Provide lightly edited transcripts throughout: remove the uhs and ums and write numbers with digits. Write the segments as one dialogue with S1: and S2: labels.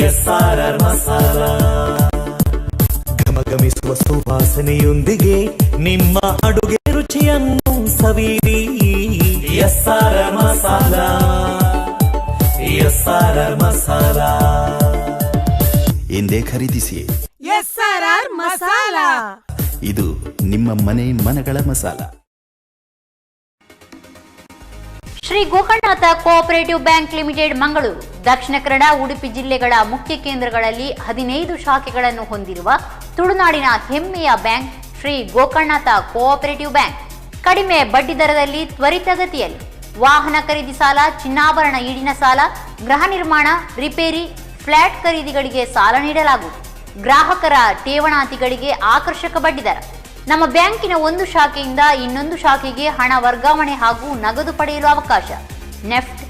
S1: S ಆರ್ ಆರ್ ಮಸಾಲ. ಘಮಘಮಿಸುವ ಸುವಾಸನೆಯೊಂದಿಗೆ ನಿಮ್ಮ ಅಡುಗೆ ರುಚಿಯನ್ನು ಸವಿರಿ. S R R masala, S R R masala.
S2: ಎಂದೇ ಖರೀದಿಸಿ
S3: ಎಸ್ಆರ್ಆರ್ ಮಸಾಲ.
S2: ಇದು ನಿಮ್ಮ ಮನೆ ಮನಗಳ masala.
S4: Shri Gokarnanatha cooperative bank limited, Mangaluru, Dakshina Kannada, Udupi ಜಿಲ್ಲೆಗಳ ಮುಖ್ಯ ಕೇಂದ್ರಗಳಲ್ಲಿ 15 ಶಾಖೆಗಳನ್ನು ಹೊಂದಿರುವ ತುಳುನಾಡಿನ ಹೆಮ್ಮೆಯ bank Shri Gokarnanatha cooperative bank. ಕಡಿಮೆ ಬಡ್ಡಿ ದರದಲ್ಲಿ, ತ್ವರಿತಗತಿಯಲ್ಲಿ ವಾಹನ ಖರೀದಿ ಸಾಲ, ಚಿನ್ನಾಭರಣ ಈಡಿನ ಸಾಲ, ಗೃಹ ನಿರ್ಮಾಣ, ರಿಪೇರಿ, ಫ್ಲಾಟ್ ಖರೀದಿಗಳಿಗೆ ಸಾಲ ನೀಡಲಾಗುವುದು. ಗ್ರಾಹಕರ ಠೇವಣಾತಿಗಳಿಗೆ ಆಕರ್ಷಕ ಬಡ್ಡಿದರ. ನಮ್ಮ ಬ್ಯಾಂಕಿನ ಒಂದು ಶಾಖೆಯಿಂದ ಇನ್ನೊಂದು ಶಾಖೆಗೆ ಹಣ ವರ್ಗಾವಣೆ ಹಾಗೂ ನಗದು ಪಡೆಯಲು ಅವಕಾಶ. ನೆಫ್ಟ್,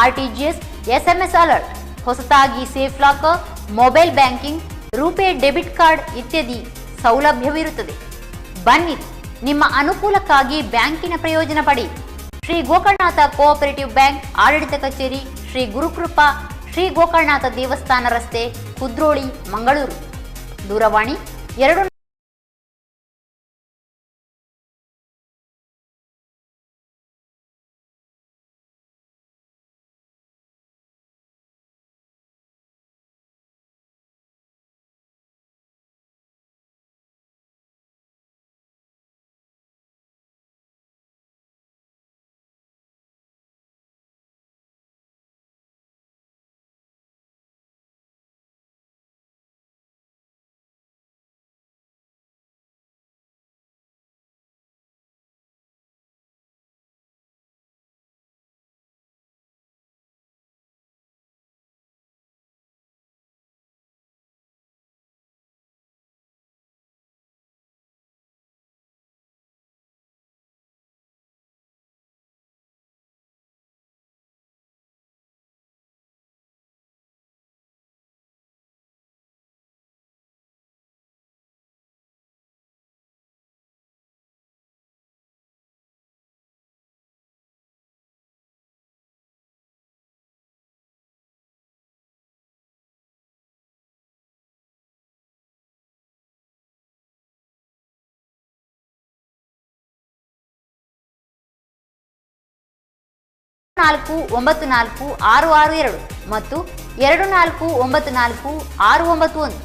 S4: ಆರ್ಟಿಜಿಎಸ್, ಎಸ್ಎಂಎಸ್ ಅಲರ್ಟ್, ಹೊಸತಾಗಿ safe locker, mobile banking, RuPay debit card ಇತ್ಯಾದಿ ಸೌಲಭ್ಯವಿರುತ್ತದೆ. ಬನ್ನಿರಿ, ನಿಮ್ಮ ಅನುಕೂಲಕ್ಕಾಗಿ ಬ್ಯಾಂಕಿನ ಪ್ರಯೋಜನ ಪಡೆಯಿರಿ. ಶ್ರೀ ಗೋಕರ್ಣನಾಥ ಕೋಆಪರೇಟಿವ್ ಬ್ಯಾಂಕ್, ಆಡಳಿತ ಕಚೇರಿ, ಶ್ರೀ ಗುರುಕೃಪಾ ಶ್ರೀ ಗೋಕರ್ಣನಾಥ ದೇವಸ್ಥಾನ ರಸ್ತೆ, ಕುದ್ರೋಳಿ, ಮಂಗಳೂರು. ದೂರವಾಣಿ 2 494662 ಮತ್ತು 2494691.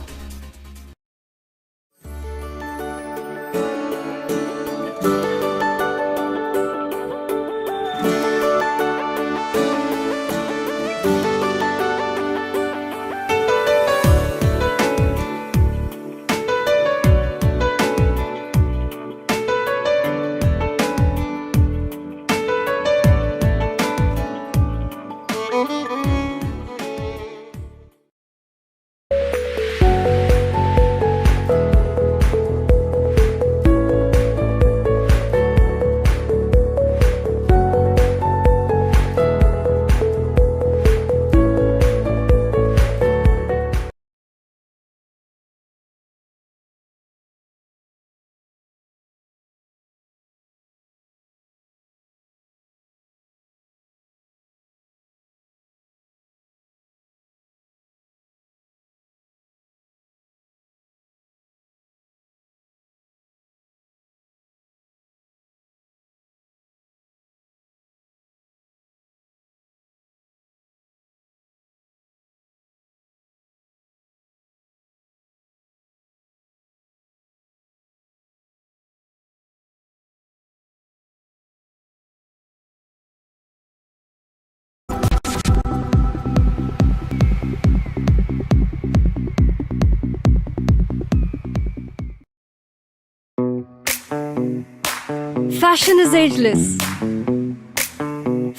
S5: Fashion is ageless.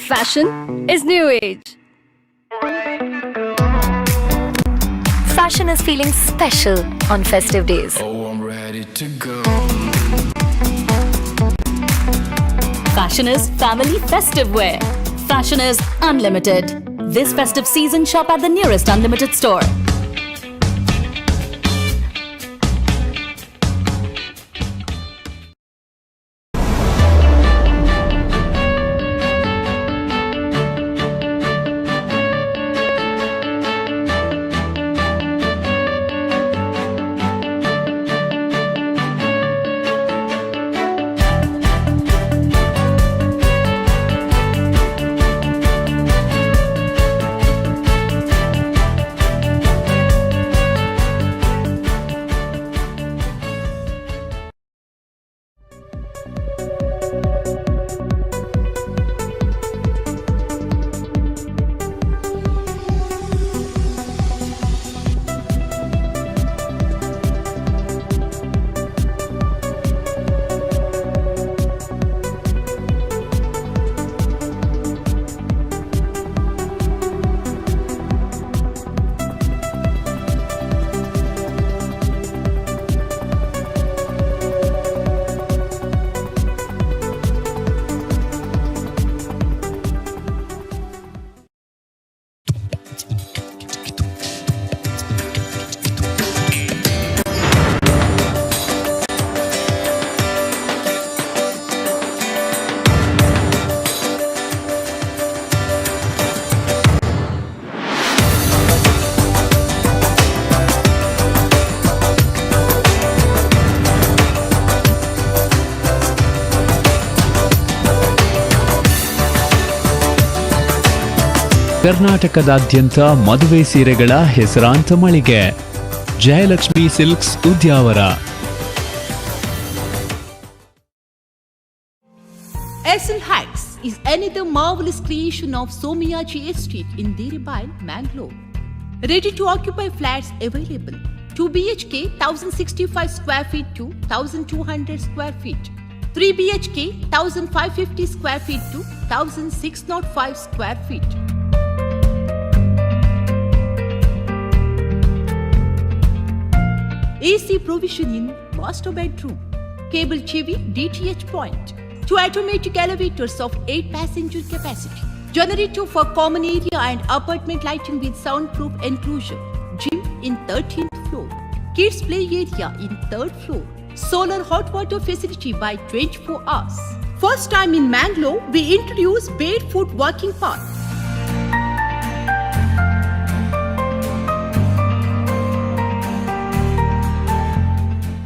S5: Fashion is new age.
S6: Fashion is feeling special on festive days.
S7: Oh, I'm ready to go.
S6: Fashion is family festive wear. Fashion is unlimited. This festive season, shop at the nearest Unlimited store.
S7: ಕರ್ನಾಟಕದಾದ್ಯಂತ ಮದುವೆ ಸೀರೆಗಳ ಹೆಸರಾಂತ ಮಳಿಗೆ Jayalakshmi silks, Udyavara.
S8: SL Hacks is another marvelous creation of Somiyaji Estate in Diribail, Mangalore. Ready to occupy flats available. 2 BHK 1065 square feet to 1200 square feet. 3 BHK 1550 square feet to 1605 square feet. AC provision in master bedroom. Cable TV DTH point. Two automatic elevators of 8 passenger capacity. Generator for common area and apartment lighting with soundproof enclosure. Gym in 13th floor. Kids play area in 3rd floor. Solar hot water facility by 24 hours. First time in Mangalore, we introduce barefoot walking path.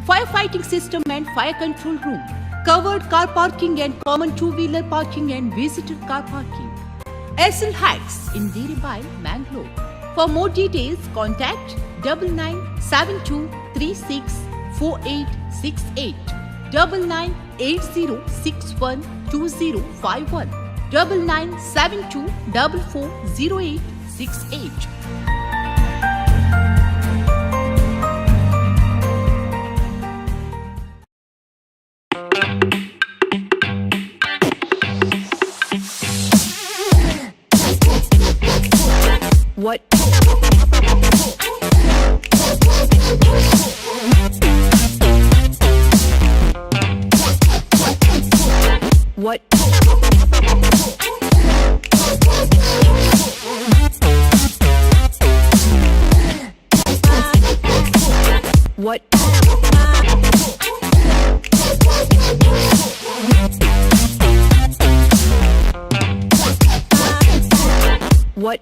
S8: Firefighting system and fire control room, covered car parking and common two-wheeler parking and visitor car parking. SL Heights in Diribail, Mangalore. For more details, contact 9972364868, 9980612051, 9972440868.
S5: What? What? What? What?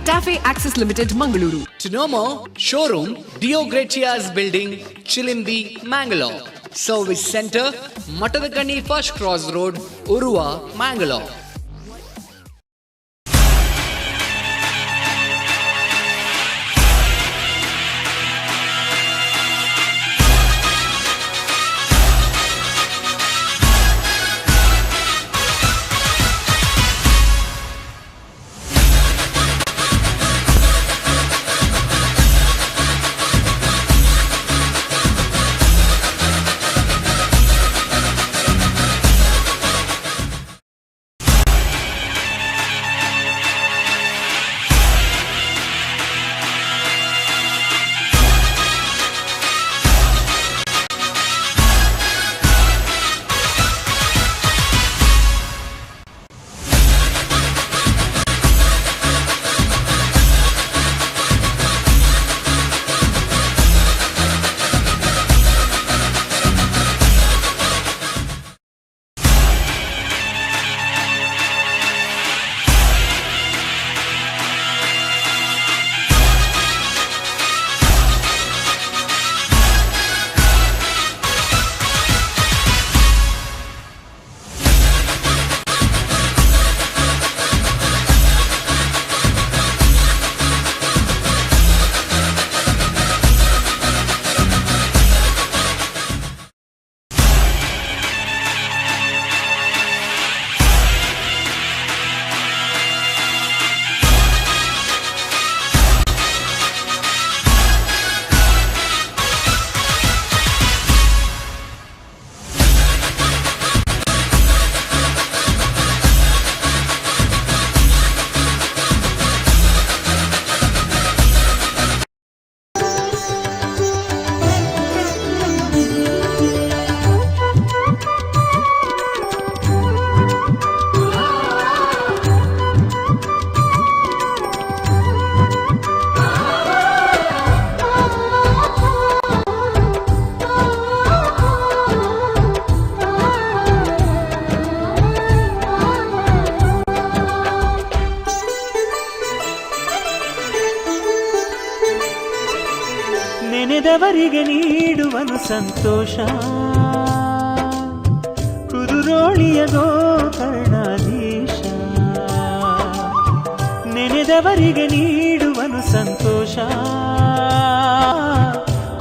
S3: Tafe Access Limited, Mangaluru.
S9: To know more, showroom Dio Gratias Building, Chilimbi, Mangalore. Service Center, Matadakani First Cross Road, Urua, Mangalore.
S1: ನೆನೆದವರಿಗೆ ನೀಡುವನು ಸಂತೋಷ, ಕುದುರೋಳಿಯ ಗೋಕರ್ಣಾಧೀಶ. ನೆನೆದವರಿಗೆ ನೀಡುವನು ಸಂತೋಷ,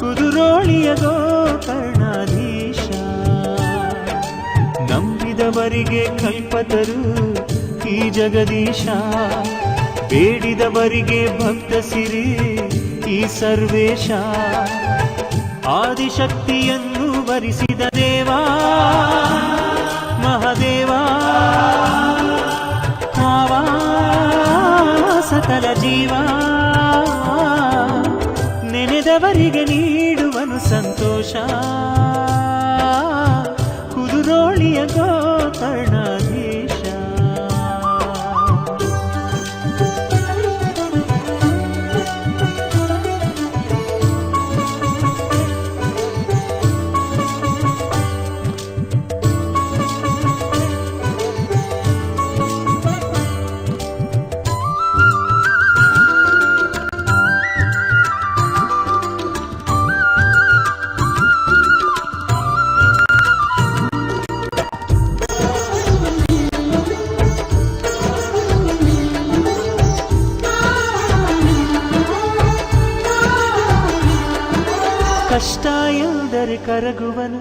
S1: ಕುದುರೋಳಿಯ ಗೋಕರ್ಣಾಧೀಶ. ನಂಬಿದವರಿಗೆ ಕಲ್ಪತರು ಈ ಜಗದೀಶ, ಬೇಡಿದವರಿಗೆ ಭಕ್ತ ಸಿರಿ ಈ ಸರ್ವೇಶ. ಆದಿಶಕ್ತಿಯನ್ನು ವರಿಸಿದ ದೇವಾ ಮಹದೇವಾ, ಕಾವಾ ಸಕಲ ಜೀವ. ನೆನೆದವರಿಗೆ ನೀಡುವನು ಸಂತೋಷ, ಕುದುರೋಳಿಯ ಗೋಕರ್ಣಾಧೀಶ. ಕಷ್ಟ ಎಂದರೆ ಕರಗುವನು,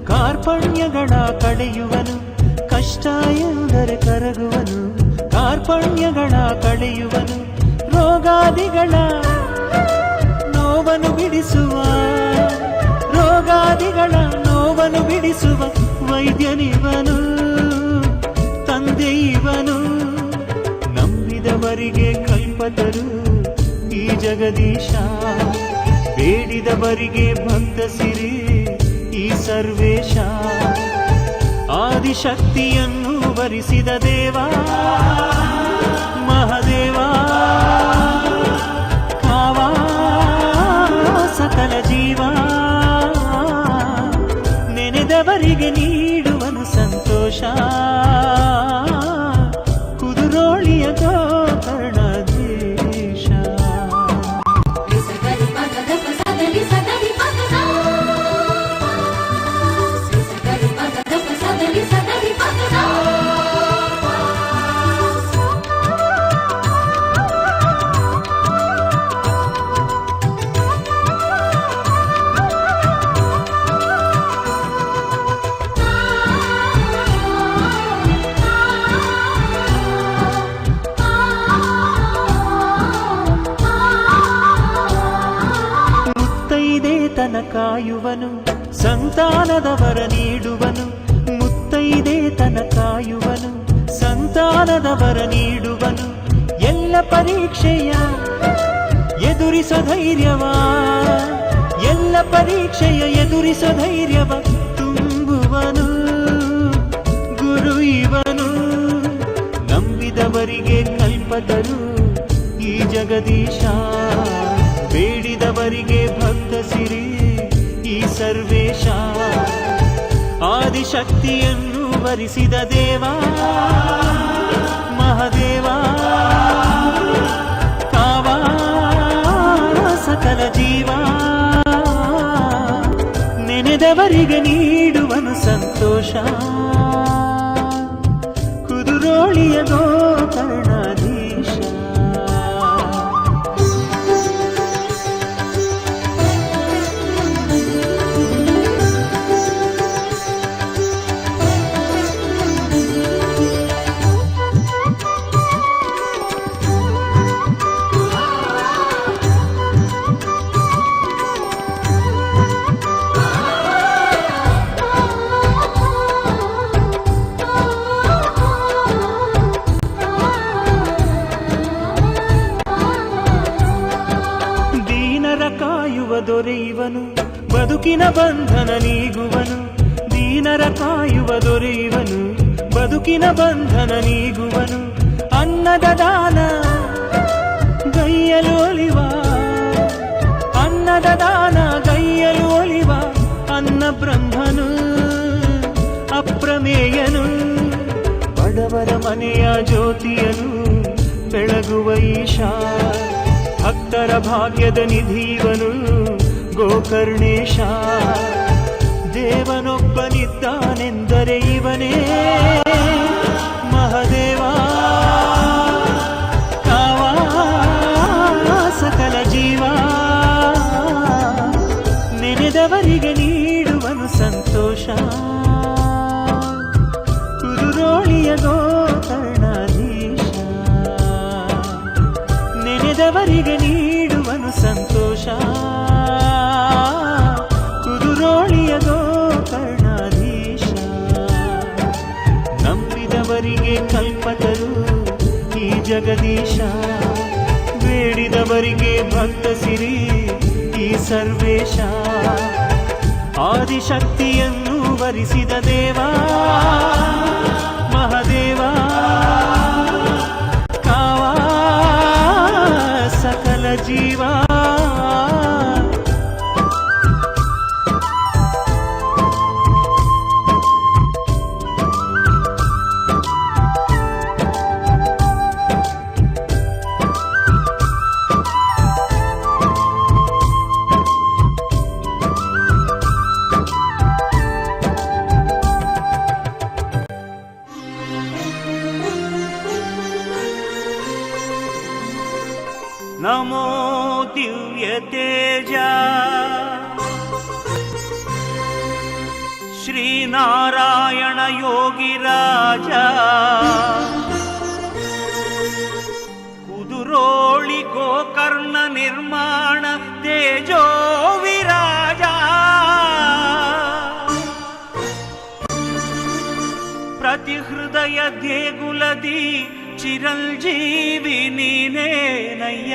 S1: ಕಾರ್ಪಣ್ಯಗಳ ಕಳೆಯುವನು. ಕಷ್ಟ ಎಂದರೆ ಕರಗುವನು, ಕಾರ್ಪಣ್ಯಗಳ ಕಳೆಯುವನು. ರೋಗಾದಿಗಳ ನೋವನ್ನು ಬಿಡಿಸುವ, ರೋಗಾದಿಗಳ ನೋವನ್ನು ಬಿಡಿಸುವ ವೈದ್ಯನಿವನು, ತಂದೆ ಇವನು. ನಂಬಿದವರಿಗೆ ಕಲ್ಪತರು ಈ ಜಗದೀಶ, ಬೇಡಿದವರಿಗೆ ಭಕ್ತ ಸಿರಿ ಈ ಸರ್ವೇಶ. ಆದಿಶಕ್ತಿಯನ್ನು ವರಿಸಿದ ದೇವಾ ಮಹದೇವಾ, ಕಾವಾ ಸಕಲ ಜೀವ. ನೆನೆದವರಿಗೆ ನೀಡುವನು ಸಂತೋಷ, ಕುದುರೋಳಿಯ ಗೋಕರ್ಣಾಧೀಶ. ಮುತ್ತೈದೆ ತನ ಕಾಯುವನು, ಸಂತಾನದವರ ನೀಡುವನು. ಮುತ್ತೈದೆ ತನ ಕಾಯುವನು, ಸಂತಾನದವರ ನೀಡುವನು. ಎಲ್ಲ ಪರೀಕ್ಷೆಯ ಎದುರಿಸೋ ಧೈರ್ಯವ, ಎಲ್ಲ ಪರೀಕ್ಷೆಯ ಎದುರಿಸೋ ಧೈರ್ಯವ ತುಂಬುವನು ಗುರು ಇವನು. ನಂಬಿದವರಿಗೆ ಕಲ್ಪತರು ಈ ಜಗದೀಶ, ಬೇಡಿದವರಿಗೆ ಭಕ್ತ ಸಿರಿ ಈ ಸರ್ವೇಶ. ಆದಿಶಕ್ತಿಯನ್ನು ವರಿಸಿದ ದೇವಾ ಮಹದೇವಾ, ಕಾವಾ ಸಕಲ ಜೀವ. ನೆನೆದವರಿಗೆ ನೀಡುವನು ಸಂತೋಷ, ಕುದುರೋಳಿಯ ಗೋಕರ್ಣಾಧೀಶ. ದೀನರ ಕಾಯುವ ದೊರೆಯುವನು, ಬದುಕಿನ ಬಂಧನ ನೀಗುವನು. ದೀನರ ಕಾಯುವ ದೊರೆಯುವನು, ಬದುಕಿನ ಬಂಧನ ನೀಗುವನು. ಅನ್ನದ ದಾನ ಗೈಯಲು ಒಲಿವ, ಅನ್ನದ ದಾನ ಗೈಯಲು ಒಲಿವ ಅನ್ನ ಬ್ರಹ್ಮನು ಅಪ್ರಮೇಯನು. ಬಡವರ ಮನೆಯ ಜ್ಯೋತಿಯನು ಬೆಳಗುವ ಈಶಾ, ಭಕ್ತರ ಭಾಗ್ಯದ ನಿಧಿವನು. ಗೋಕರ್ಣೇಶ. ದೇವನೊಬ್ಬನಿದ್ದಾನೆಂದರೆ ಇವನೇ ಮಹದೇವ, ಕಾವಾ ಸಕಲ ಜೀವ. ನೆನೆದವರಿಗೆ ನೀಡುವನು ಸಂತೋಷ, ಕುದುರೋಳಿಯ ಗೋಕರ್ಣಾಧೀಶ. ನೆನೆದವರಿಗೆ ನೀಡುವನು ಸಂತೋಷ, ಕುದುರೋಳಿಯ ಗೋಕರ್ಣಾಧೀಶ. ನಂಬಿದವರಿಗೆ ಕಲ್ಪತರು ಈ ಜಗದೀಶ, ಬೇಡಿದವರಿಗೆ ಭಕ್ತ ಸಿರಿ ಈ ಸರ್ವೇಶ. ಆದಿಶಕ್ತಿಯನ್ನು ವರಿಸಿದ ದೇವ ಮಹದೇವ, ಕಾವಾ ಸಕಲ ಜೀವ. ನಮೋ ದಿವ್ಯ ತೇಜ ಶ್ರೀನಾರಾಯಣ ಯೋಗಿ ರಾಜ, ಕುದುರೋಳಿ ಗೋಕರ್ಣ ನಿರ್ಮಾಣ ತೇಜೋ ವಿರಾಜ. ಪ್ರತಿ ಹೃದಯ ದೇಗುಲದಿ ಚಿರಂಜೀವಿ ನೀನೇನಯ್ಯ.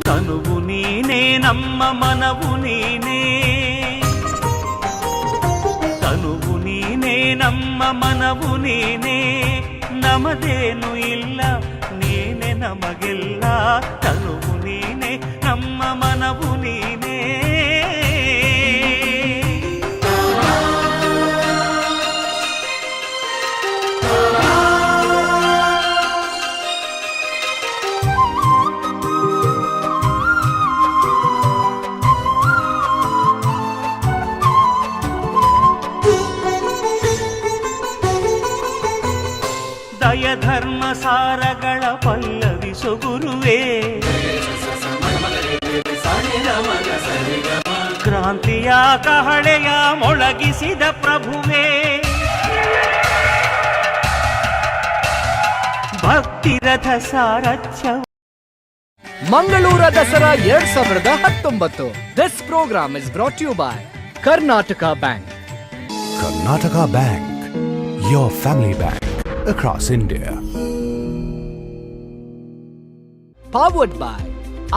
S1: ತನುವು ನೀನೇ ನಮ್ಮ ಮನವು ನೀನೇ, ತನುವು ನೀನೇ ನಮ್ಮ ಮನವು ನೀನೇ. ನಮದೇನು ಇಲ್ಲ ನೀನೆ ನಮಗೆಲ್ಲ, ತನುವು ನೀನೇ ನಮ್ಮ ಮನವು ನೀನೇ. ದಯ ಧರ್ಮ ಸಾರಗಳ ಪಲ್ಲವಿಸು ಗುರುವೇ, ಕ್ರಾಂತಿಯ ಕಹಳೆಯ ಮೊಳಗಿಸಿದ ಪ್ರಭುವೇ. ಭಕ್ತಿರಥ ಸಾರಥ್ಯ.
S9: ಮಂಗಳೂರ Dasara 2019. This program is brought you by Karnataka Bank.
S10: Karnataka Bank, your family bank across India.
S9: Powered by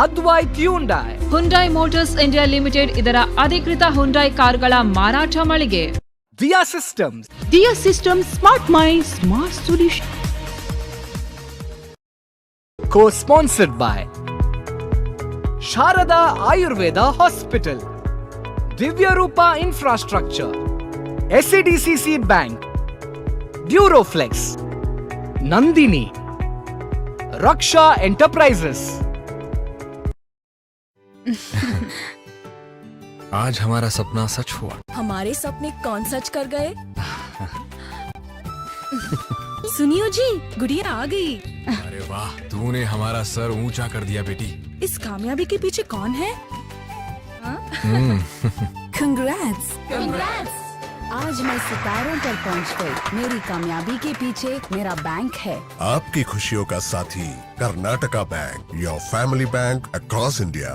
S9: Advait Hyundai.
S11: Hyundai Motors India Limited ಇದರ ಅಧಿಕೃತ ಹುಂಡೈ ಕಾರ್ಗಳ ಮಾರಾಟ ಮಳಿಗೆ.
S9: Diya Systems.
S8: Diya System, smart mind, smart solution.
S9: Co-sponsored by Sharada Ayurveda Hospital, Divya Rupa Infrastructure, SADCC Bank, Duroflex, Nandini, Raksha Enterprises.
S12: आज हमारा सपना सच हुआ।
S5: हमारे सपने कौन सच कर गए? सुनियो जी, गुड़िया आ गई।
S12: अरे वाह, तूने हमारा सर ऊंचा कर दिया बेटी।
S5: इस कामयाबी के पीछे कौन है? कंग्रेट्स! आज मैं सितारों पर पहुंच गई। मेरी कामयाबी के पीछे मेरा बैंक है।
S13: आपकी खुशियों का साथी Karnataka Bank, your family bank across India.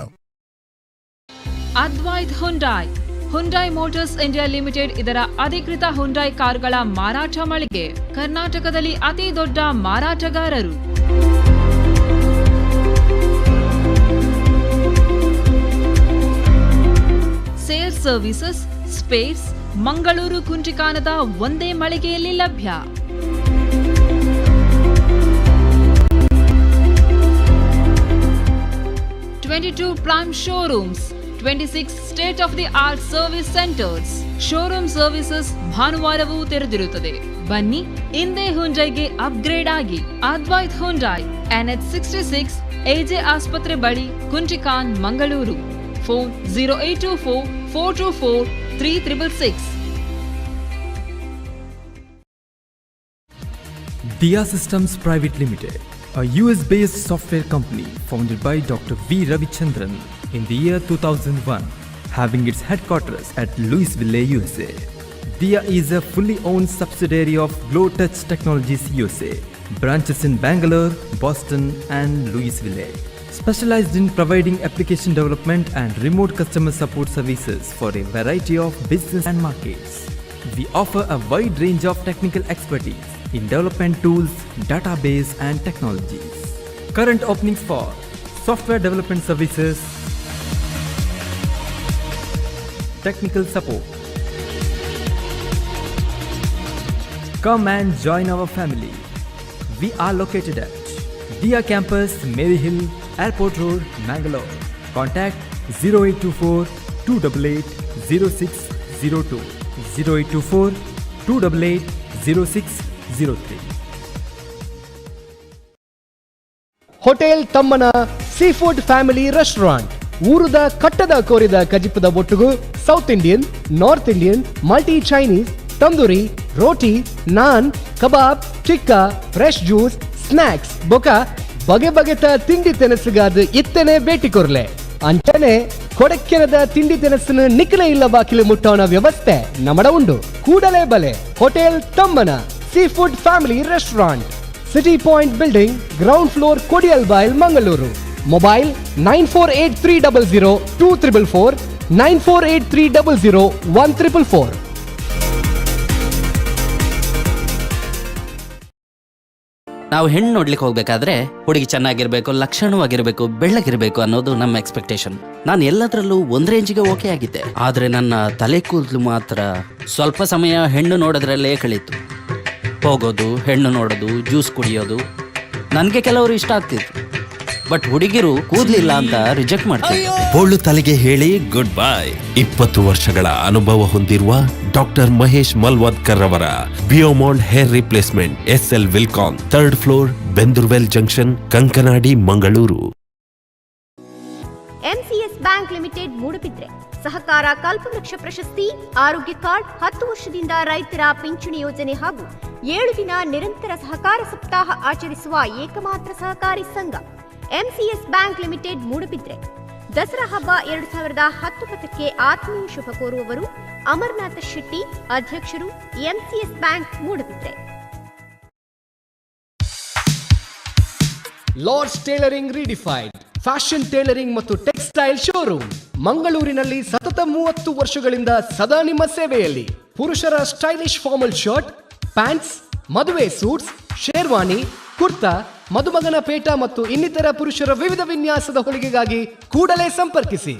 S11: Advait Hyundai. Hyundai motors India limited ಇದರ ಅಧಿಕೃತ ಹುಂಡೈ ಕಾರ್ಗಳ ಮಾರಾಟ ಮಳಿಗೆ. ಕರ್ನಾಟಕದಲ್ಲಿ ಅತಿ ದೊಡ್ಡ ಮಾರಾಟಗಾರರು. ಸೇಲ್ಸ್, ಸರ್ವಿಸಸ್, ಸ್ಪೇರ್ಸ್ ಮಂಗಳೂರು ಕುಂಜಿಕಾನದ ಒಂದೇ ಮಳಿಗೆಯಲ್ಲಿ ಲಭ್ಯ. 22 prime showrooms, 26 state of the art service centres. Showroom services ಭಾನುವಾರವೂ ತೆರೆದಿರುತ್ತದೆ. ಬನ್ನಿ ಇಂದೇ ಹುಂಡೈಗೆ ಅಪ್ಗ್ರೇಡ್ ಆಗಿ. ಅದ್ವೈತ್ ಹುಂಡೈ, ಎನ್ಎಚ್ 66, ಎಜೆ ಆಸ್ಪತ್ರೆ ಬಳಿ, Kuntikkan, Mangaluru. Phone 0824 424 3666.
S14: Dia Systems Private Limited, a US-based software company founded by Dr. V. Ravichandran in the year 2001, having its headquarters at Louisville, USA. Dia is a fully owned subsidiary of GlowTouch Technologies USA, branches in Bangalore, Boston and Louisville. Specialized in providing application development and remote customer support services for a variety of business and markets. We offer a wide range of technical expertise in development tools, database and technologies. Current openings for software development services, technical support. Come and join our family. We are located at Dia Campus, Mary Hill, Airport Road, Mangalore. Contact 0824 288 0602, 0824 288 0603.
S15: Hotel Tammana sea food family restaurant ಊರುದ ಕಟ್ಟದ ಕೋರಿದ ಕಜಿಪದ ಒಟ್ಟುಗು South Indian, North Indian, multi Chinese, tandoori, roti, naan, kebab, tikka, fresh juice, snacks ಬೊಕ ಬಗೆ ಬಗೆತ ತಿಂಡಿ ತಿನಸುಗಾದ ಇತ್ತನೆ ಭೇಟಿ ಕೊರ್ಲೆ. ಅಂಚನೆ ಕೊಡಕ್ಕೆನದ ತಿಂಡಿ ತಿನಸನ್ನು ನಿಕ್ಕಲೆ ಇಲ್ಲ ಬಾಕಿಲು ಮುಟ್ಟೋಣ ವ್ಯವಸ್ಥೆ ನಮಡ ಉಂಡು. ಕೂಡಲೇ ಬಲೆ hotel Tammana sea food family restaurant, City Point building, ground floor, Kodialbail, Mangaluru. Mobile 9483002444, 9483001444.
S16: ನಾವು ಹೆಣ್ಣು ನೋಡ್ಲಿಕ್ಕೆ ಹೋಗ್ಬೇಕಾದ್ರೆ ಹುಡುಗಿ ಚೆನ್ನಾಗಿರ್ಬೇಕು, ಲಕ್ಷಣವಾಗಿರ್ಬೇಕು, ಬೆಳ್ಳಗಿರ್ಬೇಕು ಅನ್ನೋದು ನಮ್ಮ ಎಕ್ಸ್ಪೆಕ್ಟೇಷನ್. ನಾನು ಎಲ್ಲದರಲ್ಲೂ ಒಂದ್ ರೇಂಜಿಗೆ ಓಕೆ ಆಗಿದ್ದೆ. ಆದ್ರೆ ನನ್ನ ತಲೆ ಕೂದಲು ಮಾತ್ರ ಸ್ವಲ್ಪ ಸಮಯ ಹೆಣ್ಣು ನೋಡೋದ್ರಲ್ಲೇ ಕಳೀತು. ಹೋಗೋದು, ಹೆಣ್ಣು ನೋಡೋದು, ಜ್ಯೂಸ್ ಕುಡಿಯೋದು. ನನಗೆ ಕೆಲವರು ಇಷ್ಟ ಆಗ್ತಿತ್ತು, ಬಟ್ ಹುಡುಗಿರು ಕೂದಲಿಲ್ಲ ಅಂತ ರಿಜೆಕ್ಟ್ ಮಾಡ್ತಿದ್ರು.
S17: ಬೋಳು ತಲೆಗೆ ಹೇಳಿ ಗುಡ್ ಬೈ. 20 ವರ್ಷಗಳ ಅನುಭವ ಹೊಂದಿರುವ ಡಾಕ್ಟರ್ ಮಹೇಶ್ ಮಲ್ವಾದ್ಕರ್ ಅವರ ಬಿಯೋಮಾಂಡ್ hair replacement, SL Wilcon, third floor, Bendoorwell junction, Kankanady, Mangaluru.
S18: MCS bank limited, Moodbidri. ಸಹಕಾರ ಕಲ್ಪವೃಕ್ಷ ಪ್ರಶಸ್ತಿ, ಆರೋಗ್ಯ ಕಾರ್ಡ್, 10 ವರ್ಷದಿಂದ ರೈತರ ಪಿಂಚಣಿ ಯೋಜನೆ ಹಾಗೂ 7 ದಿನ ನಿರಂತರ ಸಹಕಾರ ಸಪ್ತಾಹ ಆಚರಿಸುವ ಏಕಮಾತ್ರ ಸಹಕಾರಿ ಸಂಘ MCS bank limited, Moodbidri. Dasara ಹಬ್ಬ 2019ಕ್ಕೆ ಆತ್ಮೀಯ ಶುಭ ಕೋರುವವರು ಅಮರನಾಥ ಶೆಟ್ಟಿ, ಅಧ್ಯಕ್ಷರು, MCS bank, Moodbidri.
S15: Lord's tailoring redefined fashion tailoring ಮತ್ತು ಟೆಕ್ಸ್ಟೈಲ್ ಶೋರೂಮ್ ಮಂಗಳೂರಿನಲ್ಲಿ ಸತತ 30 ವರ್ಷಗಳಿಂದ ಸದಾ ನಿಮ್ಮ ಸೇವೆಯಲ್ಲಿ. ಪುರುಷರ ಸ್ಟೈಲಿಶ್ ಫಾರ್ಮಲ್ ಶರ್ಟ್, ಪ್ಯಾಂಟ್ಸ್, ಮದುವೆ ಸೂಟ್ಸ್, ಶೇರ್ವಾನಿ, ಕುರ್ತಾ, ಮದುಮಗನ ಪೇಟ ಮತ್ತು ಇನ್ನಿತರ ಪುರುಷರ ವಿವಿಧ ವಿನ್ಯಾಸದ ಹೊಲಿಗೆಗಾಗಿ ಕೂಡಲೇ ಸಂಪರ್ಕಿಸಿ.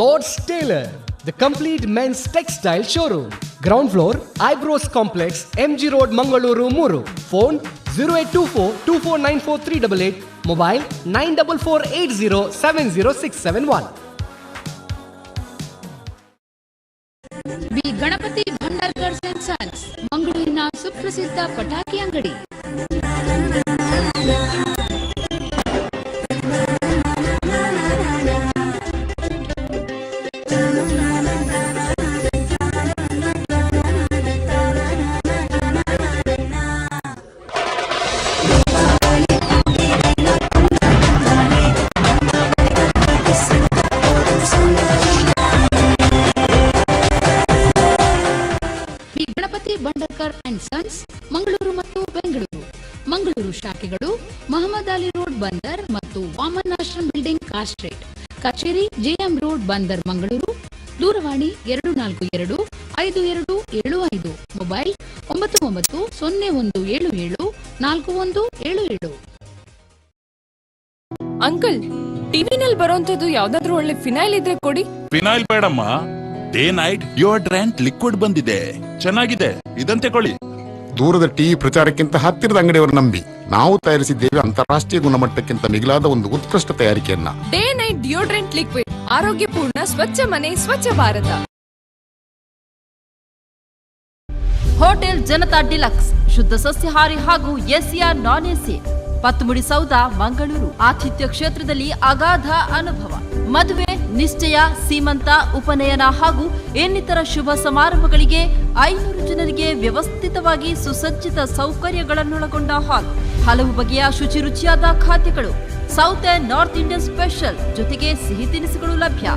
S15: Lord's tailor, the complete men's textile showroom, ground floor, Eyebrows complex, MG road, Mangaluru 3. Phone 0824 2494388, mobile 9448070671.
S19: B Ganapathi Bhandarkar and sons, ಮಂಗಳೂರಿನ ಸುಪ್ರಸಿದ್ಧ ಪಟಾಕಿ ಅಂಗಡಿ. B Ganapathi Bhandarkar and sons, Mangaluru ಮತ್ತು ಬೆಂಗಳೂರು. ಮಂಗಳೂರು ಶಾಖೆಗಳು ಮಹಮ್ಮದ್ ಅಲಿ ರೋಡ್, ಬಂದರ್ ಮತ್ತು Vaman ashram building, car street, ಕಚೇರಿ JM road, ಬಂದರ್, ಮಂಗಳೂರು. ದೂರವಾಣಿ 2425275, ಮೊಬೈಲ್ 9901774177.
S20: ಅಂಕಲ್, ಟಿವಿನಲ್ಲಿ ಬರೋಂಥದ್ದು ಯಾವ್ದಾದ್ರು ಒಳ್ಳೆ ಫಿನೈಲ್ ಇದ್ರೆ ಕೊಡಿ.
S21: ಫಿನೈಲ್ ಬೇಡಮ್ಮ, ಡೇ ನೈಟ್ ಡಿಯೋಡ್ರೆಂಟ್ ಲಿಕ್ವಿಡ್ ಬಂದಿದೆ, ಚೆನ್ನಾಗಿದೆ, ಇದಂತೆ ಕೊಳ್ಳಿ.
S22: ದೂರದ ಟಿವಿ ಪ್ರಚಾರಕ್ಕಿಂತ ಹತ್ತಿರದ ಅಂಗಡಿಯವರು ನಂಬಿ
S2: ನಾವು ತಯಾರಿಸಿದ್ದೇವೆ ಅಂತಾರಾಷ್ಟ್ರೀಯ ಗುಣಮಟ್ಟಕ್ಕಿಂತ ಮಿಗಿಲಾದ ಒಂದು ಉತ್ಕೃಷ್ಟ ತಯಾರಿಕೆಯನ್ನ.
S20: ಡೇ ನೈಟ್ ಡಿಯೋಡ್ರೆಂಟ್ ಲಿಕ್ವಿಡ್, ಆರೋಗ್ಯಪೂರ್ಣ ಸ್ವಚ್ಛ ಮನೆ, ಸ್ವಚ್ಛ ಭಾರತ.
S11: ಹೋಟೆಲ್ ಜನತಾ ಡಿಲಕ್ಸ್, ಶುದ್ಧ ಸಸ್ಯಾಹಾರಿ ಹಾಗೂ ಎಸಿಯ ನಾನ್ ಎಸಿ, ಪತ್ತುಮುಡಿ ಸೌಧ, ಮಂಗಳೂರು. ಆತಿಥ್ಯ ಕ್ಷೇತ್ರದಲ್ಲಿ ಅಗಾಧ ಅನುಭವ. ಮದುವೆ, ನಿಶ್ಚಯ, ಸೀಮಂತ, ಉಪನಯನ ಹಾಗೂ ಇನ್ನಿತರ ಶುಭ ಸಮಾರಂಭಗಳಿಗೆ 500 ಜನರಿಗೆ ವ್ಯವಸ್ಥಿತವಾಗಿ ಸುಸಜ್ಜಿತ ಸೌಕರ್ಯಗಳನ್ನೊಳಗೊಂಡ ಹಾಲ್, ಹಲವು ಬಗೆಯ ಶುಚಿ ರುಚಿಯಾದ ಖಾದ್ಯಗಳು, south and north Indian special ಜೊತೆಗೆ ಸಿಹಿ ತಿನಿಸುಗಳು ಲಭ್ಯ.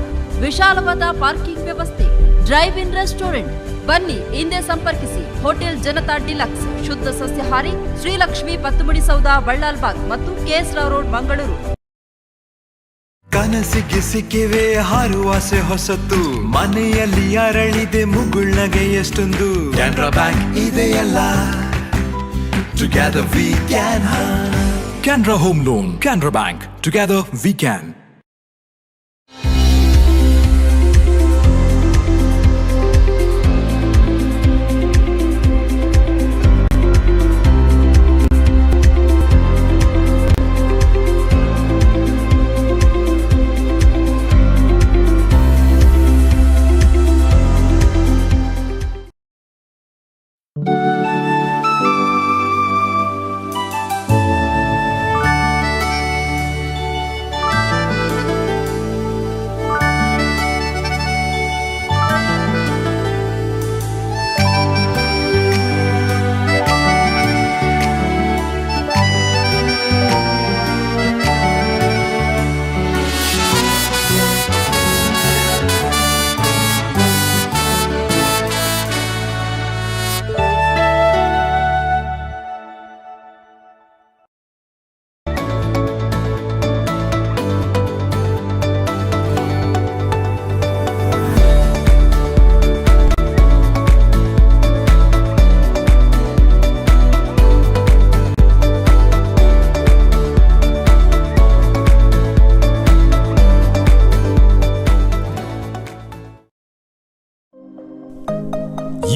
S11: ವಿಶಾಲವಾದ ಪಾರ್ಕಿಂಗ್ ವ್ಯವಸ್ಥೆ, ಡ್ರೈವ್ ಇನ್ ರೆಸ್ಟೋರೆಂಟ್. ಬನ್ನಿ, ಹಿಂದೆ ಸಂಪರ್ಕಿಸಿ. ಹೋಟೆಲ್ ಜನತಾ ಡಿಲಕ್ಸ್, ಶುದ್ಧ ಸಸ್ಯಾಹಾರಿ, ಶ್ರೀಲಕ್ಷ್ಮಿ ಪತ್ತುಮುಡಿ ಸೌಧ, ಬಳ್ಳಾಲ್ಬಾಗ್ ಮತ್ತು ಕೆಎಸ್ ರಾವ್ ರೋಡ್, ಮಂಗಳೂರು.
S22: ಕನಸಿಗೆ ಸಿಕ್ಕಿವೆ ಹಾರುವಾಸೆ ಹೊಸತು, ಮನೆಯಲ್ಲಿ ಅರಳಿದೆ ಮುಗುಳ್ನಗೆ ಎಷ್ಟೊಂದು. ಕೆನರಾ ಬ್ಯಾಂಕ್ ಇದೆಯಲ್ಲ, together we can.
S23: Canara home loan, Canara bank, together we can.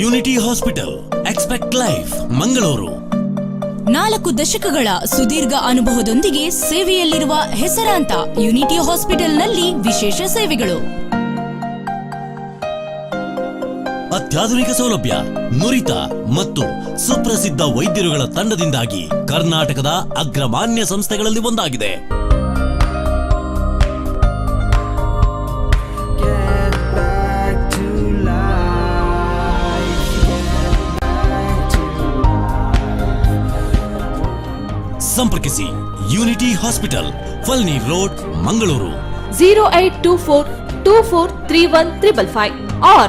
S24: Unity hospital, expect life, Mangaluru.
S6: 4 ದಶಕಗಳ ಸುದೀರ್ಘ ಅನುಭವದೊಂದಿಗೆ ಸೇವೆಯಲ್ಲಿರುವ ಹೆಸರಾಂತ ಯುನಿಟಿ ಹಾಸ್ಪಿಟಲ್ನಲ್ಲಿ ವಿಶೇಷ ಸೇವೆಗಳು,
S24: ಅತ್ಯಾಧುನಿಕ ಸೌಲಭ್ಯ, ನುರಿತ ಮತ್ತು ಸುಪ್ರಸಿದ್ಧ ವೈದ್ಯರುಗಳ ತಂಡದಿಂದಾಗಿ ಕರ್ನಾಟಕದ ಅಗ್ರಮಾನ್ಯ ಸಂಸ್ಥೆಗಳಲ್ಲಿ ಒಂದಾಗಿದೆ. ಸಂಪರ್ಕಿಸಿ unity hospital, Palani road, Mangaluru.
S25: 0824 24 31 555 or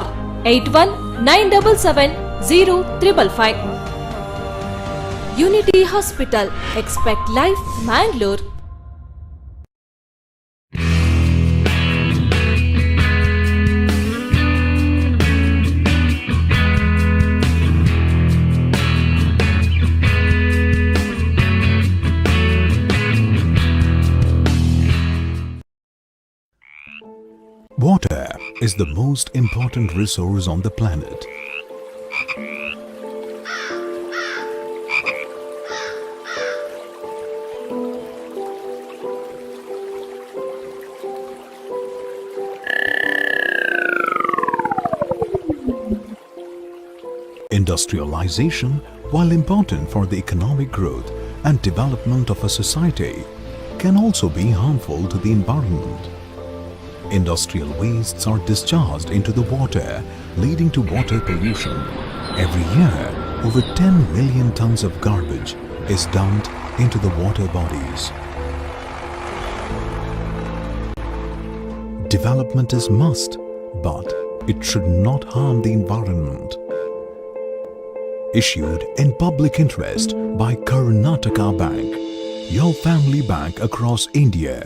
S25: 81 977 0555. Unity hospital, expect life, Mangalore.
S10: Water is the most important resource on the planet. Industrialization, while important for the economic growth and development of a society, can also be harmful to the environment. Industrial wastes are discharged into the water, leading to water pollution. Every year, over 10 million tons of garbage is dumped into the water bodies. Development is must, but it should not harm the environment. Issued in public interest by Karnataka Bank, your family bank across India.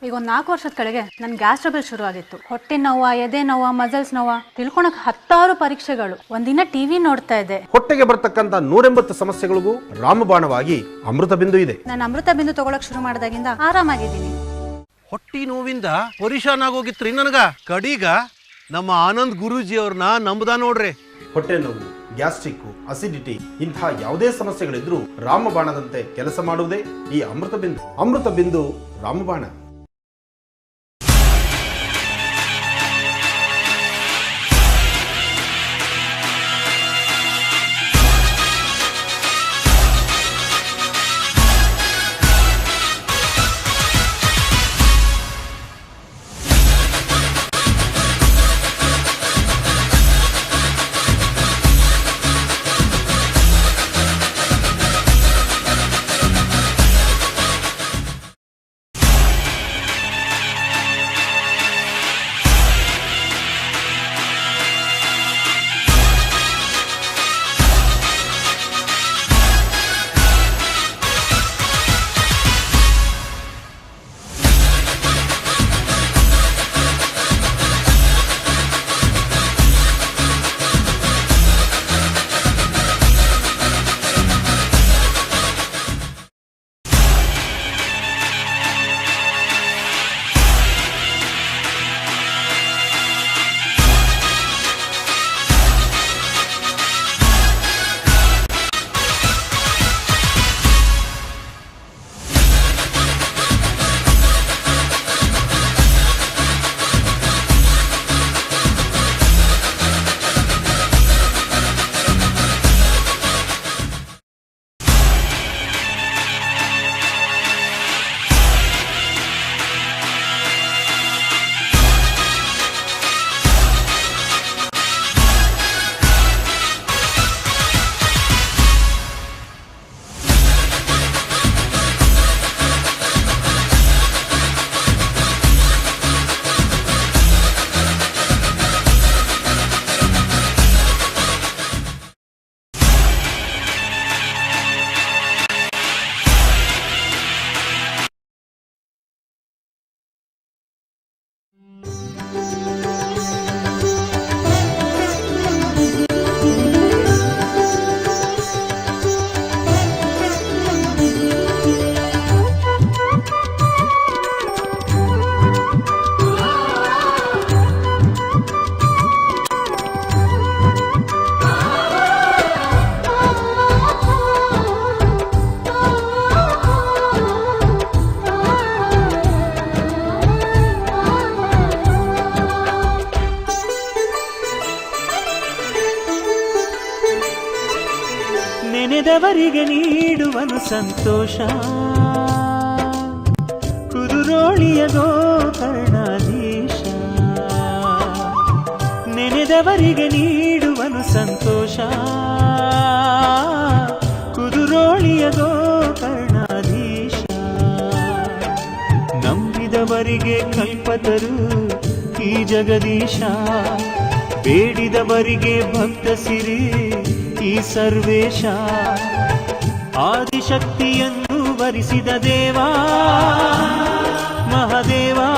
S1: ಈಗ ಒಂದು 4 ವರ್ಷದ ಕೆಳಗೆ ನನ್ನ gas trouble ಶುರು ಆಗಿತ್ತು. ಹೊಟ್ಟೆ ನೋವು, ಎದೆ ನೋವು, ಮಸಲ್ಸ್ ನೋವು, ತಿಳ್ಕೊಳಕ್ 10 ಪರೀಕ್ಷೆಗಳು. ಒಂದಿನ ಟಿವಿ ನೋಡ್ತಾ ಇದ್ದೆ.
S3: ಹೊಟ್ಟೆಗೆ ಬರ್ತಕ್ಕಂತ 180 ಸಮಸ್ಯೆಗಳಿಗೂ ರಾಮಬಾಣವಾಗಿ ಅಮೃತ ಬಿಂದು ಇದೆ.
S1: ನಾನು ಅಮೃತ ಬಿಂದು ತಗೊಳಕ್ ಶುರು ಮಾಡಿದಾಗಿಂದ ಆರಾಮಾಗಿದ್ದೀನಿ.
S4: ಹೊಟ್ಟಿ ನೋವಿಂದ ಪರೇಶಾನ್ ಆಗೋಗಿತ್ರಿ ನನಗ. ಕಡೀಗ ನಮ್ಮ ಆನಂದ್ ಗುರೂಜಿ ಅವ್ರನ್ನ ನಂಬುದ ನೋಡ್ರಿ.
S3: ಹೊಟ್ಟೆ ನೋವು, ಗ್ಯಾಸ್ಟ್ರಿಕ್, ಅಸಿಡಿಟಿ ಇಂತಹ ಯಾವುದೇ ಸಮಸ್ಯೆಗಳಿದ್ರೂ ರಾಮಬಾಣದಂತೆ ಕೆಲಸ ಮಾಡುವುದೇ ಈ ಅಮೃತ ಬಿಂದು. ಅಮೃತ ಬಿಂದು ರಾಮಬಾಣ.
S7: ನೆನೆದವರಿಗೆ ನೀಡುವನು ಸಂತೋಷ, ಕುದುರೋಳಿಯ ಗೋಕರ್ಣಾಧೀಶ. ನೆನೆದವರಿಗೆ ನೀಡುವನು ಸಂತೋಷ, ಕುದುರೋಳಿಯ ಗೋಕರ್ಣಾಧೀಶ. ನಂಬಿದವರಿಗೆ ಕಲ್ಪತರು ಈ ಜಗದೀಶ, ಬೇಡಿದವರಿಗೆ ಭಕ್ತ ಸಿರಿ ಈ ಸರ್ವೇಶ. ಆದಿಶಕ್ತಿಯನ್ನು ವರಿಸಿದ ದೇವಾ ಮಹದೇವಾ,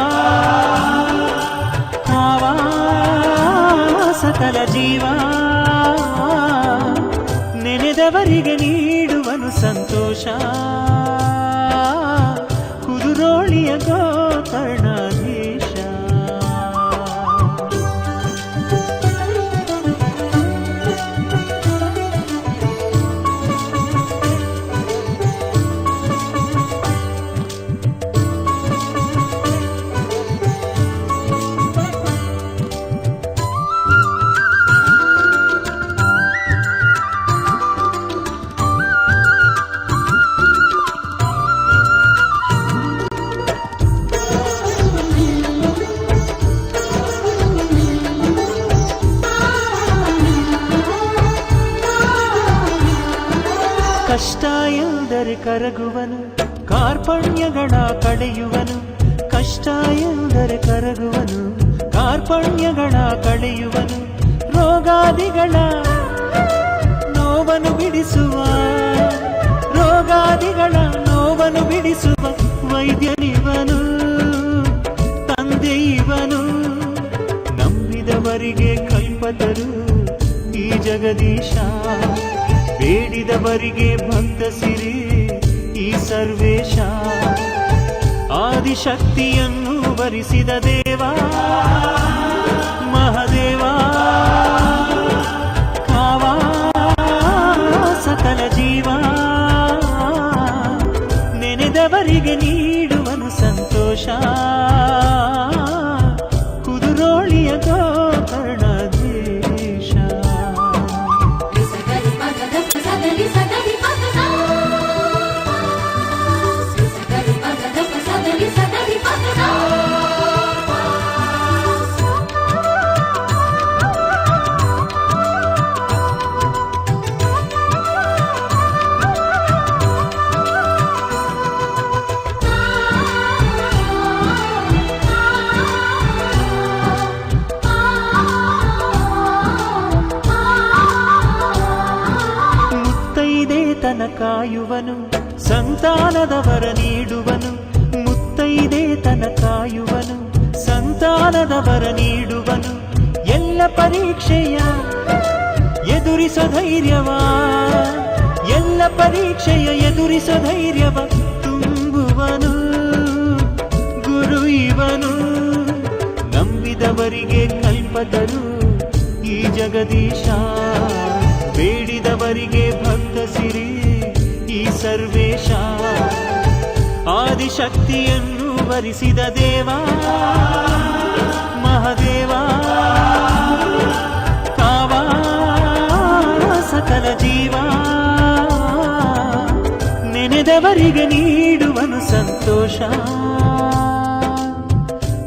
S7: ಕಾವಾ ಸಕಲ ಜೀವ. ನೆನೆದವರಿಗೆ ನೀಡುವನು ಸಂತೋಷ, ಕುದುರೋಳಿಯ ಗೋಕರ್ಣಾಧೀಶ. ಕಷ್ಟ ಎಂದರೆ ಕರಗುವನು, ಕಾರ್ಪಣ್ಯಗಳ ಕಳೆಯುವನು. ಕಷ್ಟ ಎಂದರೆ ಕರಗುವನು, ಕಾರ್ಪಣ್ಯಗಳ ಕಳೆಯುವನು. ರೋಗಾದಿಗಳ ನೋವನ್ನು ಬಿಡಿಸುವ, ರೋಗಾದಿಗಳ ನೋವನ್ನು ಬಿಡಿಸುವ ವೈದ್ಯನಿವನು. ಜಗದೀಶ, ಬೇಡಿದವರಿಗೆ ಭಕ್ತ ಸಿರಿ ಈ ಸರ್ವೇಶ. ಆದಿಶಕ್ತಿಯನ್ನು ವರಿಸಿದ ದೇವ ಮಹದೇವ, ಕಾವಾ ಸಕಲ ಜೀವ, ನೆನೆದವರಿಗೆ ನೀಡುವನು ಸಂತೋಷ. ಕುದುರೋಳಿಯ ಗೋಕರ್ಣಾಧೀಶ. ಮುತ್ತೈದೆ ತನ ಕಾಯುವನು, ಸಂತಾನದವರ ನೀಡುವನು. ಮುತ್ತೈದೆ ತನ ಕಾಯುವನು, ಸಂತಾನದವರ ನೀಡುವನು. ಎಲ್ಲ ಪರೀಕ್ಷೆಯ ಎದುರಿಸೋ ಧೈರ್ಯವ, ಎಲ್ಲ ಪರೀಕ್ಷೆಯ ಎದುರಿಸೋ ಧೈರ್ಯವ ತುಂಬುವನು ಗುರು ಇವನು. ನಂಬಿದವರಿಗೆ ಕಲ್ಪತರು ಈ ಜಗದೀಶ, ಬೇಡಿದವರಿಗೆ ಭಕ್ತ ಸಿರಿ ಈ ಸರ್ವೇಶ. ಆದಿಶಕ್ತಿಯನ್ನು ವರಿಸಿದ ದೇವ ಮಹದೇವ, ಕಾವಾ ಸಕಲ ಜೀವ, ನೆನೆದವರಿಗೆ ನೀಡುವನು ಸಂತೋಷ.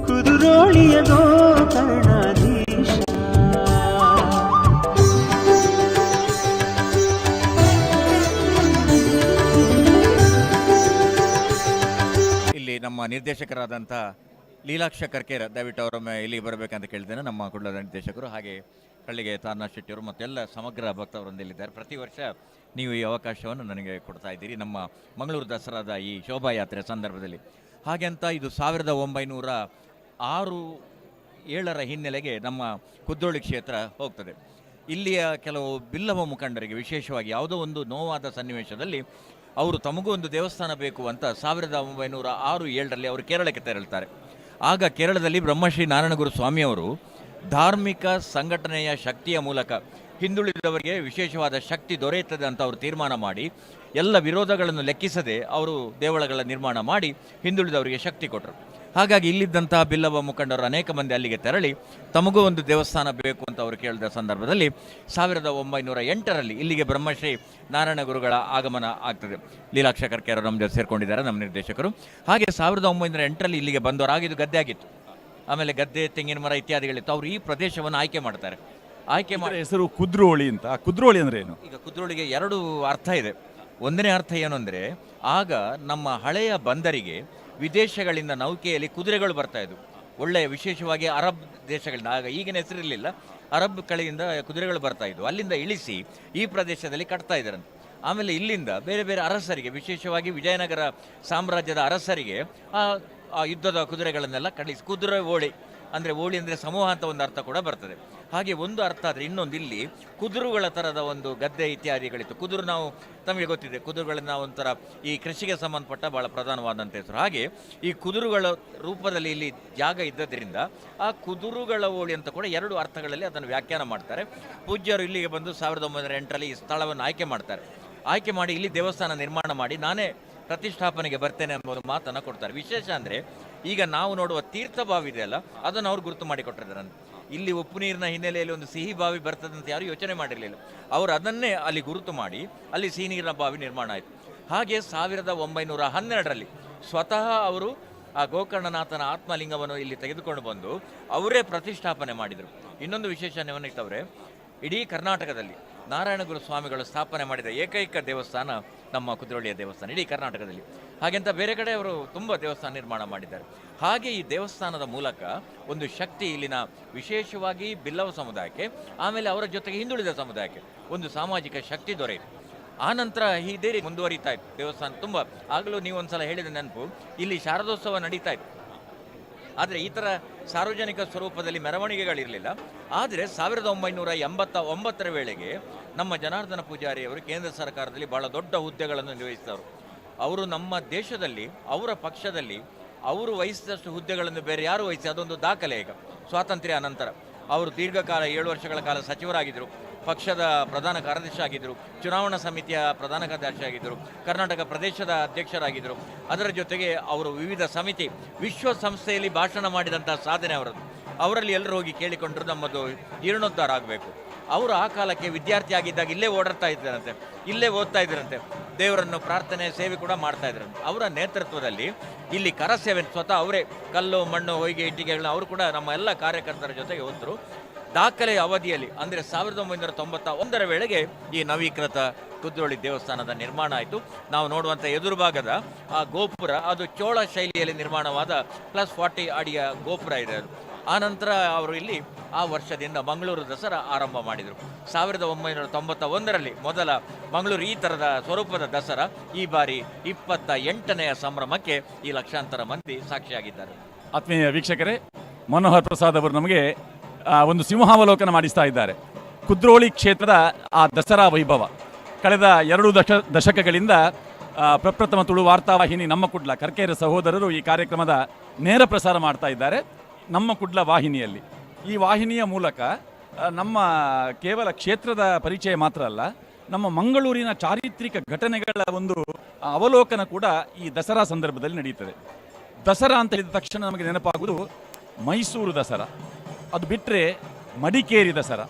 S7: ಕುದುರೋಳಿಯ ಗೋಕರ್ಣಾಧೀಶ.
S5: ಇಲ್ಲಿ ನಮ್ಮ ನಿರ್ದೇಶಕರಾದಂಥ ಲೀಲಾಕ್ಷ ಕರ್ಕೇರ ದಯವಿಟ್ಟು ಅವರೊಮ್ಮೆ ಇಲ್ಲಿ ಬರಬೇಕಂತ ಕೇಳಿದ್ದೇನೆ. ನಮ್ಮ ಕುಳ್ಳದ ನಿರ್ದೇಶಕರು, ಹಾಗೆ ಕಳ್ಳಿಗೆ ತಾರನಾಥ್ ಶೆಟ್ಟಿಯವರು ಮತ್ತೆಲ್ಲ ಸಮಗ್ರ ಭಕ್ತವೃಂದಲ್ಲಿದ್ದಾರೆ. ಪ್ರತಿ ವರ್ಷ ನೀವು ಈ ಅವಕಾಶವನ್ನು ನನಗೆ ಕೊಡ್ತಾ ಇದ್ದೀರಿ ನಮ್ಮ ಮಂಗಳೂರು ದಸರಾದ ಈ ಶೋಭಾಯಾತ್ರೆ ಸಂದರ್ಭದಲ್ಲಿ. ಹಾಗೆ ಅಂತ ಇದು 1906-7ರ ಹಿನ್ನೆಲೆಗೆ ನಮ್ಮ ಕುದ್ರೋಳಿ ಕ್ಷೇತ್ರ ಹೋಗ್ತದೆ. ಇಲ್ಲಿಯ ಕೆಲವು ಬಿಲ್ಲವ ಮುಖಂಡರಿಗೆ ವಿಶೇಷವಾಗಿ ಯಾವುದೋ ಒಂದು ನೋವಾದ ಸನ್ನಿವೇಶದಲ್ಲಿ ಅವರು ತಮಗೂ ಒಂದು ದೇವಸ್ಥಾನ ಬೇಕು ಅಂತ 1906-7ರಲ್ಲಿ ಅವರು ಕೇರಳಕ್ಕೆ ತೆರಳುತ್ತಾರೆ. ಆಗ ಕೇರಳದಲ್ಲಿ ಬ್ರಹ್ಮಶ್ರೀ ನಾರಾಯಣಗುರು ಸ್ವಾಮಿಯವರು ಧಾರ್ಮಿಕ ಸಂಘಟನೆಯ ಶಕ್ತಿಯ ಮೂಲಕ ಹಿಂದುಳಿದವರಿಗೆ ವಿಶೇಷವಾದ ಶಕ್ತಿ ದೊರೆಯುತ್ತದೆ ಅಂತ ಅವರು ತೀರ್ಮಾನ ಮಾಡಿ ಎಲ್ಲ ವಿರೋಧಗಳನ್ನು ಲೆಕ್ಕಿಸದೆ ಅವರು ದೇವಳಗಳ ನಿರ್ಮಾಣ ಮಾಡಿ ಹಿಂದುಳಿದವರಿಗೆ ಶಕ್ತಿ ಕೊಟ್ಟರು. ಹಾಗಾಗಿ ಇಲ್ಲಿದ್ದಂತಹ ಬಿಲ್ಲವ ಮುಖಂಡರು ಅನೇಕ ಮಂದಿ ಅಲ್ಲಿಗೆ ತೆರಳಿ ತಮಗೂ ಒಂದು ದೇವಸ್ಥಾನ ಬೇಕು ಅಂತ ಅವರು ಕೇಳಿದ ಸಂದರ್ಭದಲ್ಲಿ 1908ರಲ್ಲಿ ಇಲ್ಲಿಗೆ ಬ್ರಹ್ಮಶ್ರೀ ನಾರಾಯಣ ಗುರುಗಳ ಆಗಮನ ಆಗ್ತದೆ. ಲೀಲಾಕ್ಷ ಕರ್ಕೇರ ನಮ್ಮ ಜೊತೆ ಸೇರಿಕೊಂಡಿದ್ದಾರೆ, ನಮ್ಮ ನಿರ್ದೇಶಕರು. ಹಾಗೆ 1908ರಲ್ಲಿ ಇಲ್ಲಿಗೆ ಬಂದವರು. ಆಗಿದ್ದು ಗದ್ದೆ ಆಗಿತ್ತು, ಆಮೇಲೆ ಗದ್ದೆ, ತೆಂಗಿನ ಮರ ಇತ್ಯಾದಿಗಳಿತ್ತು. ಅವರು ಈ ಪ್ರದೇಶವನ್ನು ಆಯ್ಕೆ ಮಾಡ್ತಾರೆ. ಆಯ್ಕೆ ಮಾಡಿ
S21: ಹೆಸರು ಕುದ್ರೋಳಿ ಅಂತ. ಕುದ್ರೋಳಿ ಅಂದರೆ ಏನು?
S5: ಈಗ ಕುದ್ರೋಳಿಗೆ ಎರಡು ಅರ್ಥ ಇದೆ. ಒಂದನೇ ಅರ್ಥ ಏನು ಅಂದರೆ, ಆಗ ನಮ್ಮ ಹಳೆಯ ಬಂದರಿಗೆ ವಿದೇಶಗಳಿಂದ ನೌಕೆಯಲ್ಲಿ ಕುದುರೆಗಳು ಬರ್ತಾ ಇದ್ವು, ಒಳ್ಳೆಯ ವಿಶೇಷವಾಗಿ ಅರಬ್ ದೇಶಗಳಿಂದ. ಆಗ ಈಗಿನ ಹೆಸರಿರಲಿಲ್ಲ, ಅರಬ್ ಕಡೆಯಿಂದ ಕುದುರೆಗಳು ಬರ್ತಾ ಇದ್ವು. ಅಲ್ಲಿಂದ ಇಳಿಸಿ ಈ ಪ್ರದೇಶದಲ್ಲಿ ಕಟ್ತಾ ಇದ್ದಾರಂತೆ. ಆಮೇಲೆ ಇಲ್ಲಿಂದ ಬೇರೆ ಬೇರೆ ಅರಸರಿಗೆ, ವಿಶೇಷವಾಗಿ ವಿಜಯನಗರ ಸಾಮ್ರಾಜ್ಯದ ಅರಸರಿಗೆ ಆ ಯುದ್ಧದ ಕುದುರೆಗಳನ್ನೆಲ್ಲ ಕಳಿಸಿ, ಕುದುರೆ ಓಳಿ ಅಂದರೆ, ಓಳಿ ಅಂದರೆ ಸಮೂಹ ಅಂತ ಒಂದು ಅರ್ಥ ಕೂಡ ಬರ್ತದೆ. ಹಾಗೆ ಒಂದು ಅರ್ಥ ಆದರೆ, ಇನ್ನೊಂದು ಇಲ್ಲಿ ಕುದುರುಗಳ ಥರದ ಒಂದು ಗದ್ದೆ ಇತ್ಯಾದಿಗಳಿತ್ತು. ಕುದುರು ನಾವು ತಮಗೆ ಗೊತ್ತಿದೆ, ಕುದುರುಗಳನ್ನು ನಾವು ಒಂಥರ ಈ ಕೃಷಿಗೆ ಸಂಬಂಧಪಟ್ಟ ಭಾಳ ಪ್ರಧಾನವಾದಂಥ ಹೆಸರು. ಹಾಗೆ ಈ ಕುದುರುಗಳ ರೂಪದಲ್ಲಿ ಇಲ್ಲಿ ಜಾಗ ಇದ್ದದ್ರಿಂದ ಆ ಕುದುರುಗಳ ಓಳಿ ಅಂತ ಕೂಡ ಎರಡು ಅರ್ಥಗಳಲ್ಲಿ ಅದನ್ನು ವ್ಯಾಖ್ಯಾನ ಮಾಡ್ತಾರೆ. ಪೂಜ್ಯರು ಇಲ್ಲಿಗೆ ಬಂದು 1908ರಲ್ಲಿ ಈ ಸ್ಥಳವನ್ನು ಆಯ್ಕೆ ಮಾಡ್ತಾರೆ. ಆಯ್ಕೆ ಮಾಡಿ ಇಲ್ಲಿ ದೇವಸ್ಥಾನ ನಿರ್ಮಾಣ ಮಾಡಿ ನಾನೇ ಪ್ರತಿಷ್ಠಾಪನೆಗೆ ಬರ್ತೇನೆ ಅನ್ನೋ ಒಂದು ಮಾತನ್ನು ಕೊಡ್ತಾರೆ. ವಿಶೇಷ ಅಂದರೆ, ಈಗ ನಾವು ನೋಡುವ ತೀರ್ಥಬಾವಿ ಇದೆಯಲ್ಲ, ಅದನ್ನು ಅವ್ರು ಗುರುತು ಮಾಡಿ ಕೊಟ್ಟಿದ್ದಾರೆ. ಇಲ್ಲಿ ಉಪ್ಪು ನೀರಿನ ಹಿನ್ನೆಲೆಯಲ್ಲಿ ಒಂದು ಸಿಹಿ ಬಾವಿ ಬರ್ತದೆ ಅಂತ ಯಾರೂ ಯೋಚನೆ ಮಾಡಿರಲಿಲ್ಲ. ಅವರು ಅದನ್ನೇ ಅಲ್ಲಿ ಗುರುತು ಮಾಡಿ ಅಲ್ಲಿ ಸಿಹಿ ನೀರಿನ ಬಾವಿ ನಿರ್ಮಾಣ ಆಯಿತು. ಹಾಗೆ 1912ರಲ್ಲಿ ಸ್ವತಃ ಅವರು ಆ ಗೋಕರ್ಣನಾಥನ ಆತ್ಮಲಿಂಗವನ್ನು ಇಲ್ಲಿ ತೆಗೆದುಕೊಂಡು ಬಂದು ಅವರೇ ಪ್ರತಿಷ್ಠಾಪನೆ ಮಾಡಿದರು. ಇನ್ನೊಂದು ವಿಶೇಷ ನೆನಪಿಟ್ಟವ್ರೆ, ಇಡೀ ಕರ್ನಾಟಕದಲ್ಲಿ ನಾರಾಯಣಗುರು ಸ್ವಾಮಿಗಳು ಸ್ಥಾಪನೆ ಮಾಡಿದ ಏಕೈಕ ದೇವಸ್ಥಾನ ನಮ್ಮ ಕುದ್ರೋಳಿಯ ದೇವಸ್ಥಾನ, ಇಡೀ ಕರ್ನಾಟಕದಲ್ಲಿ. ಹಾಗೆಂತ ಬೇರೆ ಕಡೆ ಅವರು ತುಂಬ ದೇವಸ್ಥಾನ ನಿರ್ಮಾಣ ಮಾಡಿದ್ದಾರೆ. ಹಾಗೆ ಈ ದೇವಸ್ಥಾನದ ಮೂಲಕ ಒಂದು ಶಕ್ತಿ ಇಲ್ಲಿನ ವಿಶೇಷವಾಗಿ ಬಿಲ್ಲವ ಸಮುದಾಯಕ್ಕೆ, ಆಮೇಲೆ ಅವರ ಜೊತೆಗೆ ಹಿಂದುಳಿದ ಸಮುದಾಯಕ್ಕೆ ಒಂದು ಸಾಮಾಜಿಕ ಶಕ್ತಿ ದೊರೆಯಿತು. ಆ ನಂತರ ಇದೇ ರೀತಿ ಮುಂದುವರಿತಾ ಇತ್ತು ದೇವಸ್ಥಾನ ತುಂಬ. ಆಗಲೂ ನೀವು ಒಂದು ಸಲ ಹೇಳಿದ ನೆನಪು, ಇಲ್ಲಿ ಶಾರದೋತ್ಸವ ನಡೀತಾ ಇತ್ತು. ಆದರೆ ಈ ಥರ ಸಾರ್ವಜನಿಕ ಸ್ವರೂಪದಲ್ಲಿ ಮೆರವಣಿಗೆಗಳಿರಲಿಲ್ಲ. ಆದರೆ 1989ರ ವೇಳೆಗೆ ನಮ್ಮ ಜನಾರ್ದನ ಪೂಜಾರಿಯವರು ಕೇಂದ್ರ ಸರ್ಕಾರದಲ್ಲಿ ಭಾಳ ದೊಡ್ಡ ಹುದ್ದೆಗಳನ್ನು ನಿರ್ವಹಿಸಿದವರು. ಅವರು ನಮ್ಮ ದೇಶದಲ್ಲಿ ಅವರ ಪಕ್ಷದಲ್ಲಿ ಅವರು ವಹಿಸಿದಷ್ಟು ಹುದ್ದೆಗಳನ್ನು ಬೇರೆ ಯಾರು ವಹಿಸಿ ಅದೊಂದು ದಾಖಲೆ. ಈಗ ಸ್ವಾತಂತ್ರ್ಯ ಅನಂತರ ಅವರು ದೀರ್ಘಕಾಲ 7 ವರ್ಷಗಳ ಕಾಲ ಸಚಿವರಾಗಿದ್ದರು, ಪಕ್ಷದ ಪ್ರಧಾನ ಕಾರ್ಯದರ್ಶಿ ಆಗಿದ್ದರು, ಚುನಾವಣಾ ಸಮಿತಿಯ ಪ್ರಧಾನ ಕಾರ್ಯದರ್ಶಿ ಆಗಿದ್ದರು, ಕರ್ನಾಟಕ ಪ್ರದೇಶದ ಅಧ್ಯಕ್ಷರಾಗಿದ್ದರು. ಅದರ ಜೊತೆಗೆ ಅವರು ವಿವಿಧ ಸಮಿತಿ ವಿಶ್ವಸಂಸ್ಥೆಯಲ್ಲಿ ಭಾಷಣ ಮಾಡಿದಂಥ ಸಾಧನೆ ಅವರದ್ದು. ಅವರಲ್ಲಿ ಎಲ್ಲರೂ ಹೋಗಿ ಕೇಳಿಕೊಂಡರು ನಮ್ಮದು ಜೀರ್ಣೋದ್ಧಾರ ಆಗಬೇಕು. ಅವರು ಆ ಕಾಲಕ್ಕೆ ವಿದ್ಯಾರ್ಥಿ ಆಗಿದ್ದಾಗ ಇಲ್ಲೇ ಓಡಾಡ್ತಾ ಇದ್ದರಂತೆ, ಇಲ್ಲೇ ಓದ್ತಾ ಇದ್ದರಂತೆ, ದೇವರನ್ನು ಪ್ರಾರ್ಥನೆ ಸೇವೆ ಕೂಡ ಮಾಡ್ತಾ ಇದ್ರಂತೆ. ಅವರ ನೇತೃತ್ವದಲ್ಲಿ ಇಲ್ಲಿ ಕರಸೇವೆ ಸ್ವತಃ ಅವರೇ ಕಲ್ಲು ಮಣ್ಣು ಹೊಯ್ಗೆ ಇಟ್ಟಿಗೆಗಳನ್ನ ಅವರು ಕೂಡ ನಮ್ಮ ಎಲ್ಲ ಕಾರ್ಯಕರ್ತರ ಜೊತೆಗೆ ಹೋದರು. ದಾಖಲೆಯ ಅವಧಿಯಲ್ಲಿ ಅಂದರೆ 1991ರ ವೇಳೆಗೆ ಈ ನವೀಕೃತ ಕುದ್ರೋಳಿ ದೇವಸ್ಥಾನದ ನಿರ್ಮಾಣ ಆಯಿತು. ನಾವು ನೋಡುವಂಥ ಎದುರುಭಾಗದ ಆ ಗೋಪುರ ಅದು ಚೋಳ ಶೈಲಿಯಲ್ಲಿ ನಿರ್ಮಾಣವಾದ +40 ಅಡಿಯ ಗೋಪುರ ಇದೆ ಅದು. ಆನಂತರ ಅವರು ಇಲ್ಲಿ ಆ ವರ್ಷದಿಂದ ಮಂಗಳೂರು ದಸರಾ ಆರಂಭ ಮಾಡಿದರು. 1991ರಲ್ಲಿ ಮೊದಲ ಮಂಗಳೂರು ಈ ಥರದ ಸ್ವರೂಪದ ದಸರಾ ಈ ಬಾರಿ 28ನೆಯ ಸಂಭ್ರಮಕ್ಕೆ ಈ ಲಕ್ಷಾಂತರ ಮಂದಿ ಸಾಕ್ಷಿಯಾಗಿದ್ದಾರೆ.
S8: ಆತ್ಮೀಯ ವೀಕ್ಷಕರೇ, ಮನೋಹರ್ ಪ್ರಸಾದ್ ಅವರು ನಮಗೆ ಒಂದು ಸಿಂಹಾವಲೋಕನ ಮಾಡಿಸ್ತಾ ಇದ್ದಾರೆ. ಕುದ್ರೋಳಿ ಕ್ಷೇತ್ರದ ಆ ದಸರಾ ವೈಭವ ಕಳೆದ 2 ದಶಕಗಳಿಂದ ಪ್ರಪ್ರಥಮ ತುಳು ವಾರ್ತಾವಾಹಿನಿ ನಮ್ಮ ಕುಡ್ಲ ಕರ್ಕೇರ ಸಹೋದರರು ಈ ಕಾರ್ಯಕ್ರಮದ ನೇರ ಪ್ರಸಾರ ಮಾಡ್ತಾ ಇದ್ದಾರೆ ನಮ್ಮ ಕುಡ್ಲ ವಾಹಿನಿಯಲ್ಲಿ. ಈ ವಾಹಿನಿಯ ಮೂಲಕ ನಮ್ಮ ಕೇವಲ ಕ್ಷೇತ್ರದ ಪರಿಚಯ ಮಾತ್ರ ಅಲ್ಲ, ನಮ್ಮ ಮಂಗಳೂರಿನ ಚಾರಿತ್ರಿಕ ಘಟನೆಗಳ ಒಂದು ಅವಲೋಕನ ಕೂಡ ಈ ದಸರಾ ಸಂದರ್ಭದಲ್ಲಿ ನಡೆಯುತ್ತದೆ. ದಸರಾ ಅಂತ ಹೇಳಿದ ತಕ್ಷಣ ನಮಗೆ ನೆನಪಾಗುವುದು ಮೈಸೂರು ದಸರಾ, ಅದು ಬಿಟ್ಟರೆ ಮಡಿಕೇರಿ ದಸರಾ.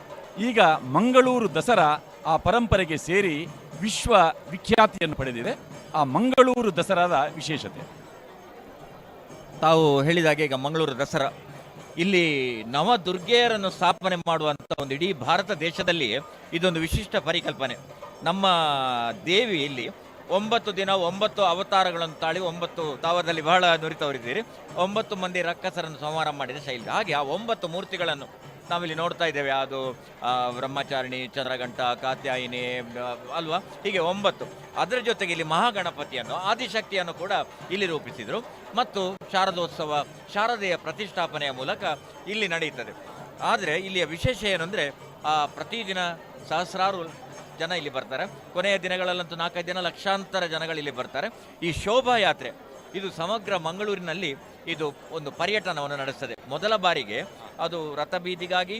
S8: ಈಗ ಮಂಗಳೂರು ದಸರಾ ಆ ಪರಂಪರೆಗೆ ಸೇರಿ ವಿಶ್ವ ವಿಖ್ಯಾತಿಯನ್ನು ಪಡೆದಿದೆ. ಆ ಮಂಗಳೂರು ದಸರಾದ ವಿಶೇಷತೆ
S5: ತಾವು ಹೇಳಿದಾಗೆ ಈಗ ಮಂಗಳೂರು ದಸರಾ ಇಲ್ಲಿ ನವದುರ್ಗೆಯರನ್ನು ಸ್ಥಾಪನೆ ಮಾಡುವಂಥ ಒಂದು ಇಡೀ ಭಾರತ ದೇಶದಲ್ಲಿ ಇದೊಂದು ವಿಶಿಷ್ಟ ಪರಿಕಲ್ಪನೆ. ನಮ್ಮ ದೇವಿ ಇಲ್ಲಿ 9 ದಿನ 9 ಅವತಾರಗಳನ್ನು ತಾಳಿ 9 ತಾವದಲ್ಲಿ ಬಹಳ ನುರಿತವರಿದ್ದೀರಿ. 9 ಮಂದಿ ರಕ್ಕಸರನ್ನು ಸಂಹಾರ ಮಾಡಿದ ಶೈಲಿ. ಹಾಗೆ ಆ 9 ಮೂರ್ತಿಗಳನ್ನು ನಾವಿಲ್ಲಿ ನೋಡ್ತಾ ಇದ್ದೇವೆ. ಅದು ಬ್ರಹ್ಮಚಾರಿಣಿ, ಚಂದ್ರಘಂಟ, ಕಾತ್ಯಾಯಿನಿ ಅಲ್ವಾ, ಹೀಗೆ 9. ಅದರ ಜೊತೆಗೆ ಇಲ್ಲಿ ಮಹಾಗಣಪತಿಯನ್ನು, ಆದಿಶಕ್ತಿಯನ್ನು ಕೂಡ ಇಲ್ಲಿ ರೂಪಿಸಿದರು. ಮತ್ತು ಶಾರದೋತ್ಸವ, ಶಾರದೆಯ ಪ್ರತಿಷ್ಠಾಪನೆಯ ಮೂಲಕ ಇಲ್ಲಿ ನಡೆಯುತ್ತದೆ. ಆದರೆ ಇಲ್ಲಿಯ ವಿಶೇಷ ಏನಂದರೆ ಪ್ರತಿದಿನ ಸಹಸ್ರಾರು ಜನ ಇಲ್ಲಿ ಬರ್ತಾರೆ. ಕೊನೆಯ ದಿನಗಳಲ್ಲಂತೂ 4-5 ದಿನ ಲಕ್ಷಾಂತರ ಜನಗಳು ಇಲ್ಲಿ ಬರ್ತಾರೆ. ಈ ಶೋಭಾಯಾತ್ರೆ ಇದು ಸಮಗ್ರ ಮಂಗಳೂರಿನಲ್ಲಿ ಇದು ಒಂದು ಪರ್ಯಟನವನ್ನು ನಡೆಸ್ತದೆ. ಮೊದಲ ಬಾರಿಗೆ ಅದು ರಥಬೀದಿಗಾಗಿ,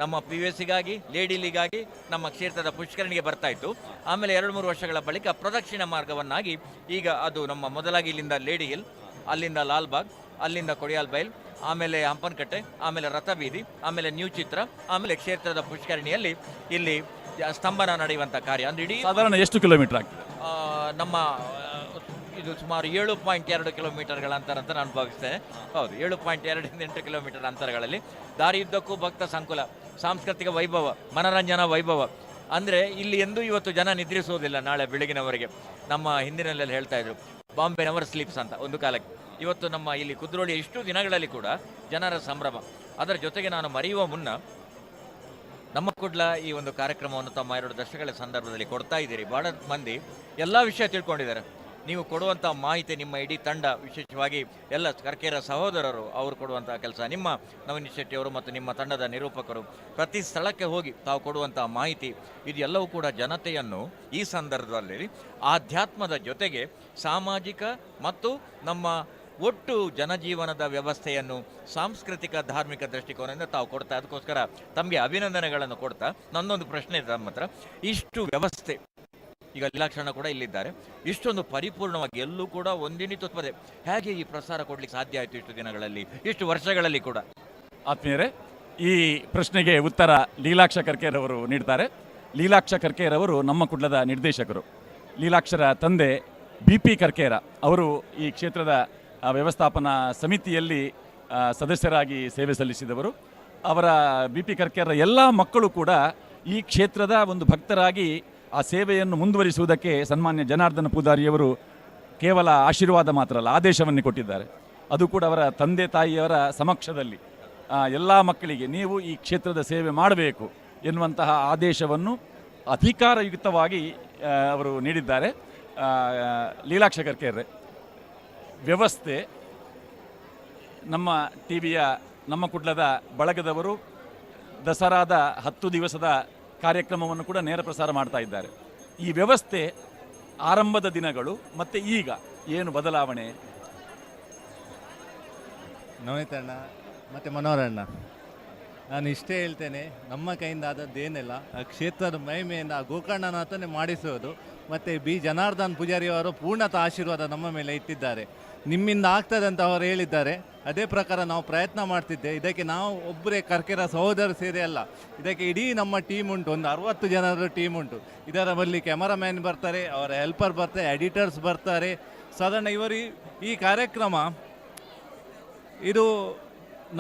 S5: ನಮ್ಮ ಪಿ ಯು ಎಸ್ಸಿಗಾಗಿ, ಲೇಡಿಲಿಗಾಗಿ ನಮ್ಮ ಕ್ಷೇತ್ರದ ಪುಷ್ಕರಣಿಗೆ ಬರ್ತಾ ಇತ್ತು. ಆಮೇಲೆ 2-3 ವರ್ಷಗಳ ಬಳಿಕ ಪ್ರದಕ್ಷಿಣ ಮಾರ್ಗವನ್ನಾಗಿ ಈಗ ಅದು ನಮ್ಮ ಮೊದಲಾಗಿ ಇಲ್ಲಿಂದ ಲೇಡಿ ಹಿಲ್, ಅಲ್ಲಿಂದ ಲಾಲ್ಬಾಗ್, ಅಲ್ಲಿಂದ ಕೊಡಿಯಾಲ್ ಬೈಲ್, ಆಮೇಲೆ ಹಂಪನಕಟ್ಟೆ, ಆಮೇಲೆ ರಥಬೀದಿ, ಆಮೇಲೆ ನ್ಯೂ ಚಿತ್ರ, ಆಮೇಲೆ ಕ್ಷೇತ್ರದ ಪುಷ್ಕರಣಿಯಲ್ಲಿ ಇಲ್ಲಿ ಸ್ತಂಭನ ನಡೆಯುವಂಥ ಕಾರ್ಯ. ಅಂದರೆ ಇಡೀ
S8: ಸಾಧಾರಣ ಎಷ್ಟು ಕಿಲೋಮೀಟರ್ ಆಗ್ತದೆ?
S5: ನಮ್ಮ ಇದು ಸುಮಾರು 7.2 ಕಿಲೋಮೀಟರ್ಗಳ ಅಂತರ ಅಂತ ನಾನು ಭಾವಿಸ್ತೇನೆ. ಹೌದು, 7.2 8 ಕಿಲೋಮೀಟರ್ ಅಂತರಗಳಲ್ಲಿ ದಾರಿಯುದ್ದಕ್ಕೂ ಭಕ್ತ ಸಂಕುಲ, ಸಾಂಸ್ಕೃತಿಕ ವೈಭವ, ಮನರಂಜನಾ ವೈಭವ. ಅಂದರೆ ಇಲ್ಲಿ ಎಂದೂ ಇವತ್ತು ಜನ ನಿದ್ರಿಸುವುದಿಲ್ಲ ನಾಳೆ ಬೆಳಗಿನವರೆಗೆ. ನಮ್ಮ ಹಿಂದಿನಲ್ಲೆಲ್ಲ ಹೇಳ್ತಾ ಇದ್ರು ಬಾಂಬೆ ನೆವರ್ ಸ್ಲೀಪ್ಸ್ ಅಂತ ಒಂದು ಕಾಲಕ್ಕೆ. ಇವತ್ತು ನಮ್ಮ ಇಲ್ಲಿ ಕುದ್ರೋಳಿ ಇಷ್ಟು ದಿನಗಳಲ್ಲಿ ಕೂಡ ಜನರ ಸಂಭ್ರಮ. ಅದರ ಜೊತೆಗೆ ನಾನು ಮರೆಯುವ ಮುನ್ನ ನಮ್ಮ ಕುಡ್ಲ ಈ ಒಂದು ಕಾರ್ಯಕ್ರಮವನ್ನು ತಮ್ಮ 2 ದಶಕಗಳ ಸಂದರ್ಭದಲ್ಲಿ ಕೊಡ್ತಾ ಇದ್ದೀರಿ. ಭಾಳ ಮಂದಿ ಎಲ್ಲ ವಿಷಯ ತಿಳ್ಕೊಂಡಿದ್ದಾರೆ. ನೀವು ಕೊಡುವಂಥ ಮಾಹಿತಿ, ನಿಮ್ಮ ಇಡೀ ತಂಡ, ವಿಶೇಷವಾಗಿ ಎಲ್ಲ ಕರ್ಕೇರ ಸಹೋದರರು ಅವರು ಕೊಡುವಂಥ ಕೆಲಸ, ನಿಮ್ಮ ನವೀನ್ ಶೆಟ್ಟಿಯವರು ಮತ್ತು ನಿಮ್ಮ ತಂಡದ ನಿರೂಪಕರು ಪ್ರತಿ ಸ್ಥಳಕ್ಕೆ ಹೋಗಿ ತಾವು ಕೊಡುವಂಥ ಮಾಹಿತಿ, ಇದೆಲ್ಲವೂ ಕೂಡ ಜನತೆಯನ್ನು ಈ ಸಂದರ್ಭದಲ್ಲಿ ಆಧ್ಯಾತ್ಮದ ಜೊತೆಗೆ ಸಾಮಾಜಿಕ ಮತ್ತು ನಮ್ಮ ಒಟ್ಟು ಜನಜೀವನದ ವ್ಯವಸ್ಥೆಯನ್ನು ಸಾಂಸ್ಕೃತಿಕ ಧಾರ್ಮಿಕ ದೃಷ್ಟಿಕೋನದಿಂದ ತಾವು ಕೊಡ್ತಾ, ಅದಕ್ಕೋಸ್ಕರ ತಮಗೆ ಅಭಿನಂದನೆಗಳನ್ನು ಕೊಡ್ತಾ ನನ್ನೊಂದು ಪ್ರಶ್ನೆ ಇದೆ ತಮ್ಮ ಹತ್ರ. ಇಷ್ಟು ವ್ಯವಸ್ಥೆ, ಈಗ ಲೀಲಾಕ್ಷಣ ಕೂಡ ಇಲ್ಲಿದ್ದಾರೆ, ಇಷ್ಟೊಂದು ಪರಿಪೂರ್ಣವಾಗಿ ಎಲ್ಲೂ ಕೂಡ ಒಂದಿನಿತುತ್ಪದೆ ಹೇಗೆ ಈ ಪ್ರಸಾರ ಕೊಡ್ಲಿಕ್ಕೆ ಸಾಧ್ಯ ಆಯಿತು ಇಷ್ಟು ದಿನಗಳಲ್ಲಿ, ಇಷ್ಟು ವರ್ಷಗಳಲ್ಲಿ ಕೂಡ?
S8: ಆತ್ಮೀಯರೇ, ಈ ಪ್ರಶ್ನೆಗೆ ಉತ್ತರ ಲೀಲಾಕ್ಷ ಕರ್ಕೇರವರು ನೀಡ್ತಾರೆ. ಲೀಲಾಕ್ಷ ಕರ್ಕೇರವರು ನಮ್ಮ ಕುಡ್ಲದ ನಿರ್ದೇಶಕರು. ಲೀಲಾಕ್ಷರ ತಂದೆ ಬಿ ಪಿ ಕರ್ಕೇರ ಅವರು ಈ ಕ್ಷೇತ್ರದ ವ್ಯವಸ್ಥಾಪನಾ ಸಮಿತಿಯಲ್ಲಿ ಸದಸ್ಯರಾಗಿ ಸೇವೆ ಸಲ್ಲಿಸಿದವರು. ಅವರ ಬಿ ಪಿ ಕರ್ಕೇರ ಎಲ್ಲ ಮಕ್ಕಳು ಕೂಡ ಈ ಕ್ಷೇತ್ರದ ಒಂದು ಭಕ್ತರಾಗಿ ಆ ಸೇವೆಯನ್ನು ಮುಂದುವರಿಸುವುದಕ್ಕೆ ಸನ್ಮಾನ್ಯ ಜನಾರ್ದನ ಪೂಜಾರಿಯವರು ಕೇವಲ ಆಶೀರ್ವಾದ ಮಾತ್ರ ಅಲ್ಲ, ಆದೇಶವನ್ನು ಕೊಟ್ಟಿದ್ದಾರೆ. ಅದು ಕೂಡ ಅವರ ತಂದೆ ತಾಯಿಯವರ ಸಮಕ್ಷದಲ್ಲಿ ಎಲ್ಲ ಮಕ್ಕಳಿಗೆ ನೀವು ಈ ಕ್ಷೇತ್ರದ ಸೇವೆ ಮಾಡಬೇಕು ಎನ್ನುವಂತಹ ಆದೇಶವನ್ನು ಅಧಿಕಾರಯುಕ್ತವಾಗಿ ಅವರು ನೀಡಿದ್ದಾರೆ. ಲೀಲಾಕ್ಷ ಕರ್ಕೇರ್ರೆ, ವ್ಯವಸ್ಥೆ ನಮ್ಮ ಟಿವಿಯ ನಮ್ಮ ಕುಡ್ಲದ ಬಳಗದವರು ದಸರಾದ 10 ದಿವಸದ ಕಾರ್ಯಕ್ರಮವನ್ನು ಕೂಡ ನೇರ ಪ್ರಸಾರ ಮಾಡ್ತಾ ಇದ್ದಾರೆ. ಈ ವ್ಯವಸ್ಥೆ ಆರಂಭದ ದಿನಗಳು ಮತ್ತು ಈಗ ಏನು ಬದಲಾವಣೆ?
S9: ನವನೀತಣ್ಣ ಮತ್ತು ಮನೋಹರಣ್ಣ, ನಾನು ಇಷ್ಟೇ ಹೇಳ್ತೇನೆ, ನಮ್ಮ ಕೈಯಿಂದ ಆದದ್ದೇನೆಲ್ಲ ಆ ಕ್ಷೇತ್ರದ ಮಹಿಮೆಯಿಂದ ಆ ಗೋಕರ್ಣನಾಥನೇ ಮಾಡಿಸೋದು. ಮತ್ತು ಬಿ ಜನಾರ್ದನ್ ಪೂಜಾರಿಯವರು ಪೂರ್ಣತ ಆಶೀರ್ವಾದ ನಮ್ಮ ಮೇಲೆ ಇಟ್ಟಿದ್ದಾರೆ. ನಿಮ್ಮಿಂದ ಆಗ್ತದೆ ಅಂತ ಅವರು ಹೇಳಿದ್ದಾರೆ, ಅದೇ ಪ್ರಕಾರ ನಾವು ಪ್ರಯತ್ನ ಮಾಡ್ತಿದ್ದೆ. ಇದಕ್ಕೆ ನಾವು ಒಬ್ಬರೇ ಕರ್ಕೆರ ಸಹೋದರ ಸೇರಿ ಅಲ್ಲ, ಇದಕ್ಕೆ ಇಡೀ ನಮ್ಮ ಟೀಮ್ ಉಂಟು, ಒಂದು 60 ಜನರ ಟೀಮ್ ಉಂಟು. ಇದರ ಬಳಿ ಕ್ಯಾಮರಾಮ್ಯಾನ್ ಬರ್ತಾರೆ, ಅವರ ಹೆಲ್ಪರ್ ಬರ್ತಾರೆ, ಎಡಿಟರ್ಸ್ ಬರ್ತಾರೆ. ಸಾಧಾರಣ ಇವರು ಈ ಕಾರ್ಯಕ್ರಮ ಇದು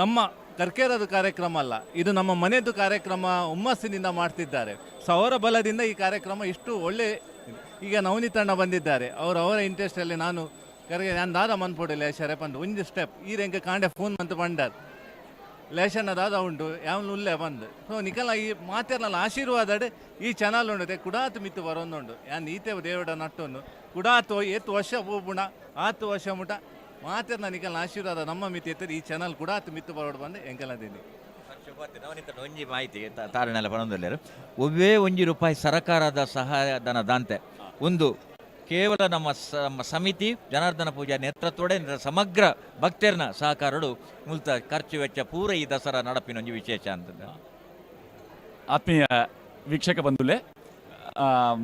S9: ನಮ್ಮ ಕರ್ಕೇರದ ಕಾರ್ಯಕ್ರಮ ಅಲ್ಲ, ಇದು ನಮ್ಮ ಮನೆಯದ್ದು ಕಾರ್ಯಕ್ರಮ, ಹುಮ್ಮಸ್ಸಿನಿಂದ ಮಾಡ್ತಿದ್ದಾರೆ. ಸೊ ಅವರ ಬಲದಿಂದ ಈ ಕಾರ್ಯಕ್ರಮ ಇಷ್ಟು ಒಳ್ಳೆ. ಈಗ ನವನೀತಣ್ಣ ಬಂದಿದ್ದಾರೆ, ಅವರ ಇಂಟ್ರೆಸ್ಟಲ್ಲಿ ನಾನು ಕರೆಗೆ ನಾನು ದಾದ ಮನ್ಪೊಡೆ ಲೇಷರೆ ಬಂದು ಒಂದು ಸ್ಟೆಪ್ ಈ ರೆಂಕ ಕಾಂಡೆ ಫೋನ್ ಮಂತು ಬಂಡಾರ್ ಲೇಷನ್ನ ದಾದ ಉಂಟು ಯಾವನು ಉಲ್ಲೆ ಬಂದು. ಸೊ ನಿಕಲ ಈ ಮಾತೆರ್ನಲ್ಲ ಆಶೀರ್ವಾದ ಈ ಚಾನಲ್ ಉಂಟು ಕುಡಾತು ಮಿತ್ತು ಬರೋಂದುಂಡು. ಯಾನ್ ಈತೆ ದೇವಡ ನಟ್ಟೊಂದು ಕುಡಾತು ಏತು ವರ್ಷ ಪೋಪುಣ ಆತು ವರ್ಷ ಮುಟ ಮಾತೆರ್ನ ನಿಕಲ್ನ ಆಶೀರ್ವಾದ ನಮ್ಮ ಮಿತಿ ಎತ್ತದ ಈ ಚಾನಲ್ ಕೂಡ ಆತು ಮಿತ್ತು ಬರೋಡು ಬಂದು ಎಂಕಲದೀನಿ.
S5: ನವನೀತಣ್ಣ ಒಂಜಿ ಮಾಹಿತಿ ತಾರಣೆಲ್ಲ ಪಣೊಂದುಲ್ಲೆರ್ ಒವ್ವೇ ಒಂಜಿ ರೂಪಾಯಿ ಸರಕಾರದ ಸಹಾಯಧನ ದಾಂತೆ ಒಂದು ಕೇವಲ ನಮ್ಮ ನಮ್ಮ ಸಮಿತಿ ಜನಾರ್ದನ ಪೂಜಾ ನೇತೃತ್ವಡೆ ಸಮಗ್ರ ಭಕ್ತರ್ನ ಸಹಕಾರಡು ಮುಲ್ತ ಖರ್ಚು ವೆಚ್ಚ ಪೂರ ಈ ದಸರಾ ನಡಪಿನ ಒಂಜಿ ವಿಶೇಷ ಅಂತ.
S8: ಆತ್ಮೀಯ ವೀಕ್ಷಕ ಬಂಧುಲೆ,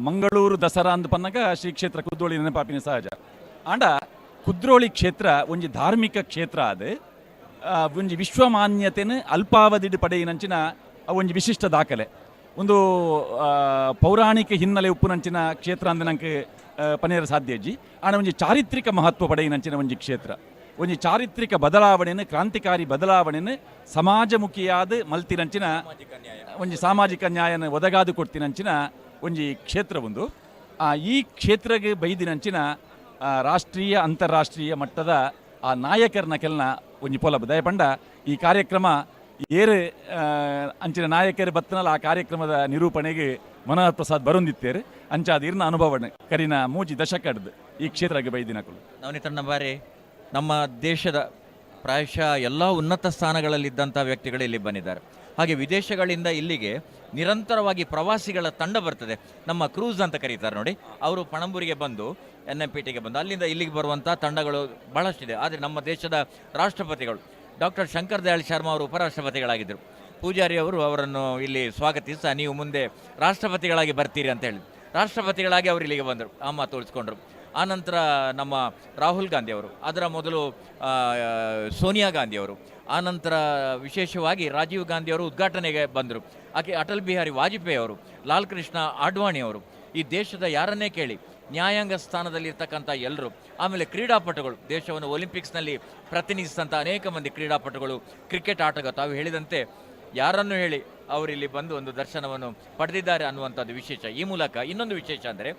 S8: ಮಂಗಳೂರು ದಸರಾ ಅಂದ್ ಪನ್ನಗ ಶ್ರೀ ಕ್ಷೇತ್ರ ಕುದ್ರೋಳಿ ನೆನಪಾಪಿನ ಸಹಜ. ಆಂಡ ಕುದ್ರೋಳಿ ಕ್ಷೇತ್ರ ಒಂಜಿ ಧಾರ್ಮಿಕ ಕ್ಷೇತ್ರ, ಅದು ಒಂಜಿ ವಿಶ್ವಮಾನ್ಯತೆನ ಅಲ್ಪಾವಧಿಡ್ ಪಡೆಯಿನಂಚಿನ ಒಂಜಿ ವಿಶಿಷ್ಟ ದಾಖಲೆ. ಒಂದು ಪೌರಾಣಿಕ ಹಿನ್ನೆಲೆ ಉಪ್ಪುನಂಚಿನ ಕ್ಷೇತ್ರ ಅಂದ ನಂಗೆ ಪನೇರ ಸಾಧ್ಯ ಅಜ್ಜಿ. ಆಂಡ ಒಂಜಿ ಚಾರಿತ್ರಿಕ ಮಹತ್ವ ಪಡೆಯಿನಂಚಿನ ಒಂಜಿ ಕ್ಷೇತ್ರ, ಒಂಜಿ ಚಾರಿತ್ರಿಕ ಬದಲಾವಣೆಯನ್ನು, ಕ್ರಾಂತಿಕಾರಿ ಬದಲಾವಣೆಯನ್ನು ಸಮಾಜಮುಖಿಯಾದ ಮಲ್ತಿನಂಚಿನ ಒಂಜಿ ಸಾಮಾಜಿಕ ನ್ಯಾಯನ ಒದಗಾದು ಕೊಡ್ತಿನಂಚಿನ ಒಂಜಿ ಕ್ಷೇತ್ರ ಒಂದು. ಈ ಕ್ಷೇತ್ರಗೆ ಬೈದಿನಂಚಿನ ರಾಷ್ಟ್ರೀಯ ಅಂತಾರಾಷ್ಟ್ರೀಯ ಮಟ್ಟದ ಆ ನಾಯಕರನ್ನ ಕೆಲನ ಒಂಜಿ ಪೊಲಬು ದಯಪಂಡ ಈ ಕಾರ್ಯಕ್ರಮ ಏರು ಅಂಚಿನ ನಾಯಕರು ಬತ್ತನಲ್ಲ ಆ ಕಾರ್ಯಕ್ರಮದ ನಿರೂಪಣೆಗೆ ಮನೋಹರ್ ಪ್ರಸಾದ್ ಬರೊಂದಿತ್ತೇರು. ಅಂಚಾದ ಇರ್ನ ಅನುಭವನೆ ಕರಿನ 3 ದಶಕಡ್ದು ಈ ಕ್ಷೇತ್ರಕ್ಕೆ ಬೈದಿನಕುಲು.
S5: ನವನೀತಣ್ಣ ಬಾರಿ ನಮ್ಮ ದೇಶದ ಪ್ರಾಯಶಃ ಎಲ್ಲ ಉನ್ನತ ಸ್ಥಾನಗಳಲ್ಲಿದ್ದಂಥ ವ್ಯಕ್ತಿಗಳು ಇಲ್ಲಿ ಬಂದಿದ್ದಾರೆ. ಹಾಗೆ ವಿದೇಶಗಳಿಂದ ಇಲ್ಲಿಗೆ ನಿರಂತರವಾಗಿ ಪ್ರವಾಸಿಗಳ ತಂಡ ಬರ್ತದೆ. ನಮ್ಮ ಕ್ರೂಸ್ ಅಂತ ಕರೀತಾರೆ ನೋಡಿ, ಅವರು ಪಣಂಬೂರಿಗೆ ಬಂದು NMPTಗೆ ಬಂದು ಅಲ್ಲಿಂದ ಇಲ್ಲಿಗೆ ಬರುವಂಥ ತಂಡಗಳು ಭಾಳಷ್ಟಿದೆ. ಆದರೆ ನಮ್ಮ ದೇಶದ ರಾಷ್ಟ್ರಪತಿಗಳು ಡಾಕ್ಟರ್ ಶಂಕರ್ ದಯಾಳ್ ಶರ್ಮಾ ಅವರು ಉಪರಾಷ್ಟ್ರಪತಿಗಳಾಗಿದ್ದರು. ಪೂಜಾರಿ ಅವರು ಅವರನ್ನು ಇಲ್ಲಿ ಸ್ವಾಗತಿಸ್ತಾ ನೀವು ಮುಂದೆ ರಾಷ್ಟ್ರಪತಿಗಳಾಗಿ ಬರ್ತೀರಿ ಅಂತ ಹೇಳಿ ರಾಷ್ಟ್ರಪತಿಗಳಾಗಿ ಅವರು ಇಲ್ಲಿಗೆ ಬಂದರು, ಆ ಮಾತು ಉಳಿಸ್ಕೊಂಡ್ರು. ಆನಂತರ ನಮ್ಮ ರಾಹುಲ್ ಗಾಂಧಿಯವರು, ಅದರ ಮೊದಲು ಸೋನಿಯಾ ಗಾಂಧಿಯವರು, ಆನಂತರ ವಿಶೇಷವಾಗಿ ರಾಜೀವ್ ಗಾಂಧಿಯವರು ಉದ್ಘಾಟನೆಗೆ ಬಂದರು. ಆಕೆ ಅಟಲ್ ಬಿಹಾರಿ ವಾಜಪೇಯಿ ಅವರು, ಲಾಲ್ ಕೃಷ್ಣ ಆಡ್ವಾಣಿಯವರು, ಈ ದೇಶದ ಯಾರನ್ನೇ ಕೇಳಿ ನ್ಯಾಯಾಂಗ ಸ್ಥಾನದಲ್ಲಿರ್ತಕ್ಕಂಥ ಎಲ್ಲರೂ, ಆಮೇಲೆ ಕ್ರೀಡಾಪಟುಗಳು, ದೇಶವನ್ನು ಒಲಿಂಪಿಕ್ಸ್ನಲ್ಲಿ ಪ್ರತಿನಿಧಿಸಿದಂಥ ಅನೇಕ ಮಂದಿ ಕ್ರೀಡಾಪಟುಗಳು, ಕ್ರಿಕೆಟ್ ಆಟಗಾರ, ತಾವು ಹೇಳಿದಂತೆ ಯಾರನ್ನು ಹೇಳಿ ಅವರಿಲ್ಲಿ ಬಂದು ಒಂದು ದರ್ಶನವನ್ನು ಪಡೆದಿದ್ದಾರೆ ಅನ್ನುವಂಥದ್ದು ವಿಶೇಷ. ಈ ಮೂಲಕ ಇನ್ನೊಂದು ವಿಶೇಷ ಅಂದರೆ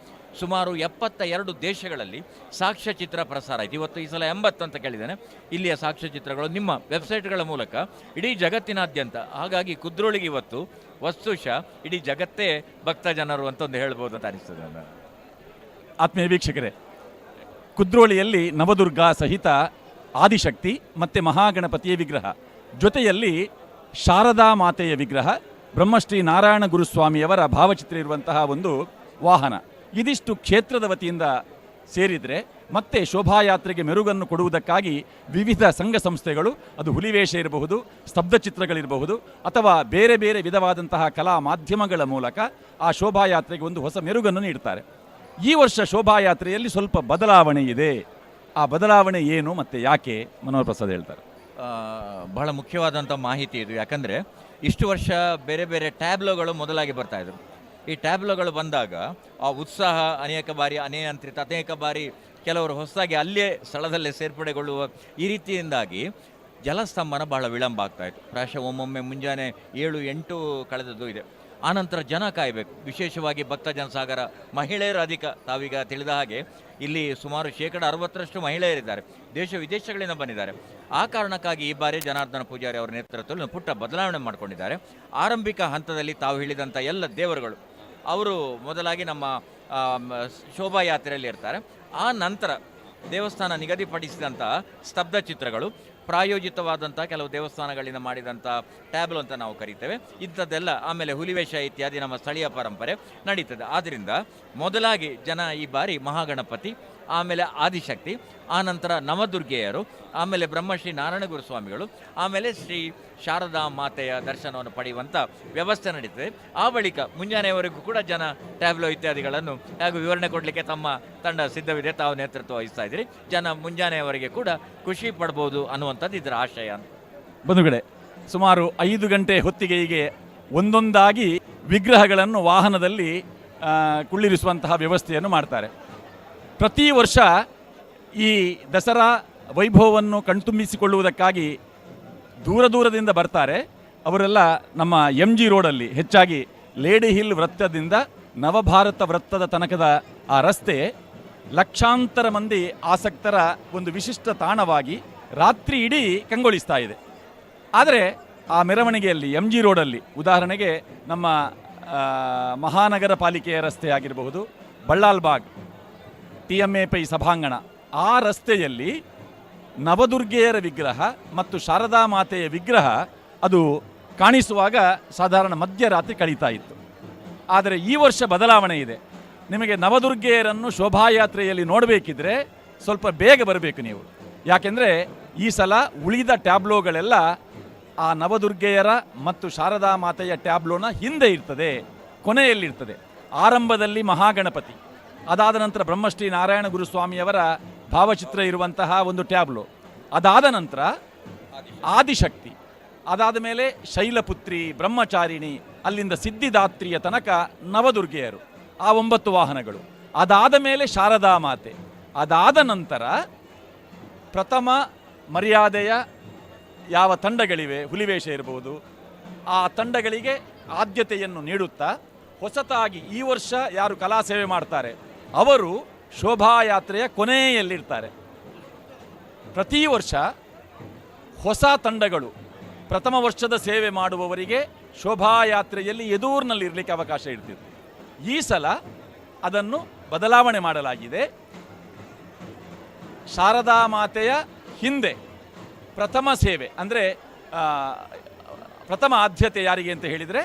S5: ಸುಮಾರು 72 ದೇಶಗಳಲ್ಲಿ ಸಾಕ್ಷ್ಯಚಿತ್ರ ಪ್ರಸಾರ ಆಯಿತು. ಇವತ್ತು ಈ ಸಲ 80 ಅಂತ ಕೇಳಿದ್ದೇನೆ. ಇಲ್ಲಿಯ ಸಾಕ್ಷ್ಯಚಿತ್ರಗಳು ನಿಮ್ಮ ವೆಬ್ಸೈಟ್ಗಳ ಮೂಲಕ ಇಡೀ ಜಗತ್ತಿನಾದ್ಯಂತ. ಹಾಗಾಗಿ ಕುದ್ರೋಳಿಗೆ ಇವತ್ತು ವಸ್ತುಶ ಇಡೀ ಜಗತ್ತೇ ಭಕ್ತ ಜನರು ಅಂತ ಒಂದು ಹೇಳ್ಬೋದು ಅಂತ ಅನಿಸ್ತದೆ ನನ್ನ.
S8: ಆತ್ಮೀಯ ವೀಕ್ಷಕರೇ, ಕುದ್ರೋಳಿಯಲ್ಲಿ ನವದುರ್ಗಾ ಸಹಿತ ಆದಿಶಕ್ತಿ ಮತ್ತು ಮಹಾಗಣಪತಿಯ ವಿಗ್ರಹ, ಜೊತೆಯಲ್ಲಿ ಶಾರದಾ ಮಾತೆಯ ವಿಗ್ರಹ, ಬ್ರಹ್ಮಶ್ರೀ ನಾರಾಯಣ ಗುರುಸ್ವಾಮಿಯವರ ಭಾವಚಿತ್ರ ಇರುವಂತಹ ಒಂದು ವಾಹನ, ಇದಿಷ್ಟು ಕ್ಷೇತ್ರದ ವತಿಯಿಂದ ಸೇರಿದರೆ ಮತ್ತೆ ಶೋಭಾಯಾತ್ರೆಗೆ ಮೆರುಗನ್ನು ಕೊಡುವುದಕ್ಕಾಗಿ ವಿವಿಧ ಸಂಘ ಸಂಸ್ಥೆಗಳು, ಅದು ಹುಲಿವೇಷ ಇರಬಹುದು, ಸ್ತಬ್ಧ ಚಿತ್ರಗಳಿರಬಹುದು, ಅಥವಾ ಬೇರೆ ಬೇರೆ ವಿಧವಾದಂತಹ ಕಲಾ ಮಾಧ್ಯಮಗಳ ಮೂಲಕ ಆ ಶೋಭಾಯಾತ್ರೆಗೆ ಒಂದು ಹೊಸ ಮೆರುಗನ್ನು ನೀಡುತ್ತಾರೆ. ಈ ವರ್ಷ ಶೋಭಾಯಾತ್ರೆಯಲ್ಲಿ ಸ್ವಲ್ಪ ಬದಲಾವಣೆ ಇದೆ. ಆ ಬದಲಾವಣೆ ಏನು ಮತ್ತು ಯಾಕೆ ಮನೋಹರ್ ಪ್ರಸಾದ್ ಹೇಳ್ತಾರೆ.
S5: ಬಹಳ ಮುಖ್ಯವಾದಂಥ ಮಾಹಿತಿ ಇದು. ಯಾಕಂದರೆ ಇಷ್ಟು ವರ್ಷ ಬೇರೆ ಬೇರೆ ಟ್ಯಾಬ್ಲೋಗಳು ಮೊದಲಾಗಿ ಬರ್ತಾಯಿದ್ರು. ಈ ಟ್ಯಾಬ್ಲೋಗಳು ಬಂದಾಗ ಆ ಉತ್ಸಾಹ ಅನೇಕ ಬಾರಿ ಅನಿಯಂತ್ರಿತ, ಅನೇಕ ಬಾರಿ ಕೆಲವರು ಹೊಸದಾಗಿ ಅಲ್ಲೇ ಸ್ಥಳದಲ್ಲೇ ಸೇರ್ಪಡೆಗೊಳ್ಳುವ ಈ ರೀತಿಯಿಂದಾಗಿ ಜಲಸ್ತಂಭನ ಬಹಳ ವಿಳಂಬ ಆಗ್ತಾಯಿತ್ತು. ಪ್ರಾಯಶಃ ಒಮ್ಮೊಮ್ಮೆ ಮುಂಜಾನೆ 7-8 ಕಳೆದದ್ದು ಇದೆ. ಆನಂತರ ಜನ ಕಾಯಬೇಕು, ವಿಶೇಷವಾಗಿ ಭಕ್ತ ಜನಸಾಗರ ಮಹಿಳೆಯರು ಅಧಿಕ. ತಾವೀಗ ತಿಳಿದ ಹಾಗೆ ಇಲ್ಲಿ ಸುಮಾರು 60% ಮಹಿಳೆಯರಿದ್ದಾರೆ, ದೇಶ ವಿದೇಶಗಳಿಂದ ಬಂದಿದ್ದಾರೆ. ಆ ಕಾರಣಕ್ಕಾಗಿ ಈ ಬಾರಿ ಜನಾರ್ದನ ಪೂಜಾರಿ ಅವರ ನೇತೃತ್ವದಲ್ಲಿ ಪುಟ್ಟ ಬದಲಾವಣೆ ಮಾಡಿಕೊಂಡಿದ್ದಾರೆ. ಆರಂಭಿಕ ಹಂತದಲ್ಲಿ ತಾವು ಹೇಳಿದಂಥ ಎಲ್ಲ ದೇವರುಗಳು ಅವರು ಮೊದಲಾಗಿ ನಮ್ಮ ಶೋಭಾಯಾತ್ರೆಯಲ್ಲಿ ಇರ್ತಾರೆ. ಆ ನಂತರ ದೇವಸ್ಥಾನ ನಿಗದಿಪಡಿಸಿದಂಥ ಸ್ತಬ್ಧ ಚಿತ್ರಗಳು, ಪ್ರಾಯೋಜಿತವಾದಂಥ ಕೆಲವು ದೇವಸ್ಥಾನಗಳಿಂದ ಮಾಡಿದಂಥ ಟ್ಯಾಬ್ಲೋ ಅಂತ ನಾವು ಕರಿತೇವೆ. ಇಂಥದ್ದೆಲ್ಲ, ಆಮೇಲೆ ಹುಲಿವೇಷ ಇತ್ಯಾದಿ ನಮ್ಮ ಸ್ಥಳೀಯ ಪರಂಪರೆ ನಡೀತದೆ. ಆದ್ದರಿಂದ ಮೊದಲಾಗಿ ಜನ ಈ ಬಾರಿ ಮಹಾಗಣಪತಿ, ಆಮೇಲೆ ಆದಿಶಕ್ತಿ, ಆನಂತರ ನವದುರ್ಗೆಯರು, ಆಮೇಲೆ ಬ್ರಹ್ಮಶ್ರೀ ನಾರಾಯಣಗುರು ಸ್ವಾಮಿಗಳು, ಆಮೇಲೆ ಶ್ರೀ ಶಾರದಾ ಮಾತೆಯ ದರ್ಶನವನ್ನು ಪಡೆಯುವಂಥ ವ್ಯವಸ್ಥೆ ನಡೀತದೆ. ಆ ಬಳಿಕ ಮುಂಜಾನೆಯವರೆಗೂ ಕೂಡ ಜನ ಟ್ಯಾಬ್ಲೋ ಇತ್ಯಾದಿಗಳನ್ನು ಹಾಗೂ ವಿವರಣೆ ಕೊಡಲಿಕ್ಕೆ ತಮ್ಮ ತಂಡ ಸಿದ್ಧವಿದೆ, ತಾವು ನೇತೃತ್ವ ವಹಿಸ್ತಾ ಇದ್ದೀರಿ. ಜನ ಮುಂಜಾನೆಯವರೆಗೆ ಕೂಡ ಖುಷಿ ಪಡ್ಬೋದು ಅನ್ನುವಂಥದ್ದು ಇದರ ಆಶಯ ಅಂತ.
S8: ಬಂಧುಗಳೇ, ಸುಮಾರು 5 ಗಂಟೆ ಹೊತ್ತಿಗೆ ಹೀಗೆ ಒಂದೊಂದಾಗಿ ವಿಗ್ರಹಗಳನ್ನು ವಾಹನದಲ್ಲಿ ಕುಳ್ಳಿರಿಸುವಂತಹ ವ್ಯವಸ್ಥೆಯನ್ನು ಮಾಡ್ತಾರೆ. ಪ್ರತಿ ವರ್ಷ ಈ ದಸರಾ ವೈಭವವನ್ನು ಕಣ್ತುಂಬಿಸಿಕೊಳ್ಳುವುದಕ್ಕಾಗಿ ದೂರ ದೂರದಿಂದ ಬರ್ತಾರೆ. ಅವರೆಲ್ಲ ನಮ್ಮ ಎಂ ಜಿ ರೋಡಲ್ಲಿ ಹೆಚ್ಚಾಗಿ ಲೇಡಿ ಹಿಲ್ ವೃತ್ತದಿಂದ ನವಭಾರತ ವೃತ್ತದ ತನಕದ ಆ ರಸ್ತೆ ಲಕ್ಷಾಂತರ ಮಂದಿ ಆಸಕ್ತರ ಒಂದು ವಿಶಿಷ್ಟ ತಾಣವಾಗಿ ರಾತ್ರಿ ಇಡೀ ಕಂಗೊಳಿಸ್ತಾ ಇದೆ. ಆದರೆ ಆ ಮೆರವಣಿಗೆಯಲ್ಲಿ ಎಂ ಜಿ ರೋಡಲ್ಲಿ ಉದಾಹರಣೆಗೆ ನಮ್ಮ ಮಹಾನಗರ ಪಾಲಿಕೆಯ ರಸ್ತೆ ಆಗಿರಬಹುದು, ಬಳ್ಳಾಲ್ಬಾಗ್, TMA pi ಸಭಾಂಗಣ, ಆ ರಸ್ತೆಯಲ್ಲಿ ನವದುರ್ಗೆಯರ ವಿಗ್ರಹ ಮತ್ತು ಶಾರದಾ ಮಾತೆಯ ವಿಗ್ರಹ ಅದು ಕಾಣಿಸುವಾಗ ಸಾಧಾರಣ ಮಧ್ಯರಾತ್ರಿ ಕಳೀತಾ ಇತ್ತು. ಆದರೆ ಈ ವರ್ಷ ಬದಲಾವಣೆ ಇದೆ. ನಿಮಗೆ ನವದುರ್ಗೆಯರನ್ನು ಶೋಭಾಯಾತ್ರೆಯಲ್ಲಿ ನೋಡಬೇಕಿದ್ರೆ ಸ್ವಲ್ಪ ಬೇಗ ಬರಬೇಕು ನೀವು. ಯಾಕೆಂದರೆ ಈ ಸಲ ಉಳಿದ ಟ್ಯಾಬ್ಲೋಗಳೆಲ್ಲ ಆ ನವದುರ್ಗೆಯರ ಮತ್ತು ಶಾರದಾ ಮಾತೆಯ ಟ್ಯಾಬ್ಲೋನ ಹಿಂದೆ ಇರ್ತದೆ, ಕೊನೆಯಲ್ಲಿರ್ತದೆ. ಆರಂಭದಲ್ಲಿ ಮಹಾಗಣಪತಿ, ಅದಾದ ನಂತರ ಬ್ರಹ್ಮಶ್ರೀ ನಾರಾಯಣ ಗುರುಸ್ವಾಮಿಯವರ ಭಾವಚಿತ್ರ ಇರುವಂತಹ ಒಂದು ಟ್ಯಾಬ್ಲೋ, ಅದಾದ ನಂತರ ಆದಿಶಕ್ತಿ, ಅದಾದ ಮೇಲೆ ಶೈಲಪುತ್ರಿ, ಬ್ರಹ್ಮಚಾರಿಣಿ, ಅಲ್ಲಿಂದ ಸಿದ್ಧಿದಾತ್ರಿಯ ತನಕ ನವದುರ್ಗೆಯರು, ಆ 9 ವಾಹನಗಳು, ಅದಾದ ಮೇಲೆ ಶಾರದಾ ಮಾತೆ, ಅದಾದ ನಂತರ ಪ್ರಥಮ ಮರ್ಯಾದೆಯ ಯಾವ ತಂಡಗಳಿವೆ, ಹುಲಿವೇಷ ಇರಬಹುದು, ಆ ತಂಡಗಳಿಗೆ ಆದ್ಯತೆಯನ್ನು ನೀಡುತ್ತಾ ಹೊಸತಾಗಿ ಈ ವರ್ಷ ಯಾರು ಕಲಾ ಸೇವೆ ಮಾಡ್ತಾರೆ ಅವರು ಶೋಭಾಯಾತ್ರೆಯ ಕೊನೆಯಲ್ಲಿರ್ತಾರೆ. ಪ್ರತಿ ವರ್ಷ ಹೊಸ ತಂಡಗಳು ಪ್ರಥಮ ವರ್ಷದ ಸೇವೆ ಮಾಡುವವರಿಗೆ ಶೋಭಾಯಾತ್ರೆಯಲ್ಲಿ ಎದೂರಿನಲ್ಲಿ ಇರಲಿಕ್ಕೆ ಅವಕಾಶ ಇರ್ತಿತ್ತು. ಈ ಸಲ ಅದನ್ನು ಬದಲಾವಣೆ ಮಾಡಲಾಗಿದೆ. ಶಾರದಾ ಮಾತೆಯ ಹಿಂದೆ ಪ್ರಥಮ ಸೇವೆ ಅಂದರೆ ಪ್ರಥಮ ಆದ್ಯತೆ ಯಾರಿಗೆ ಅಂತ ಹೇಳಿದರೆ,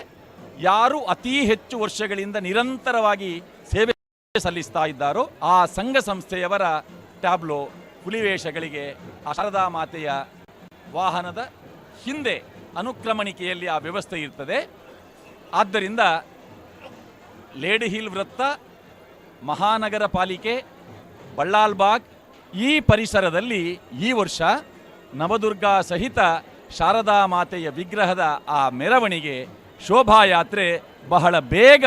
S8: ಯಾರು ಅತೀ ಹೆಚ್ಚು ವರ್ಷಗಳಿಂದ ನಿರಂತರವಾಗಿ ಸೇವೆ ಸಲ್ಲಿಸ್ತಾ ಇದ್ದಾರೋ ಆ ಸಂಘ ಸಂಸ್ಥೆಯವರ ಟ್ಯಾಬ್ಲೋ ಹುಲಿವೇಷಗಳಿಗೆ ಆ ಶಾರದಾ ಮಾತೆಯ ವಾಹನದ ಹಿಂದೆ ಅನುಕ್ರಮಣಿಕೆಯಲ್ಲಿ ಆ ವ್ಯವಸ್ಥೆ ಇರ್ತದೆ. ಆದ್ದರಿಂದ ಲೇಡಿ ಹಿಲ್ ವೃತ್ತ, ಮಹಾನಗರ ಪಾಲಿಕೆ, ಬಳ್ಳಾಲ್ಬಾಗ್ ಈ ಪರಿಸರದಲ್ಲಿ ಈ ವರ್ಷ ನವದುರ್ಗಾ ಸಹಿತ ಶಾರದಾ ಮಾತೆಯ ವಿಗ್ರಹದ ಆ ಮೆರವಣಿಗೆ ಶೋಭಾಯಾತ್ರೆ ಬಹಳ ಬೇಗ,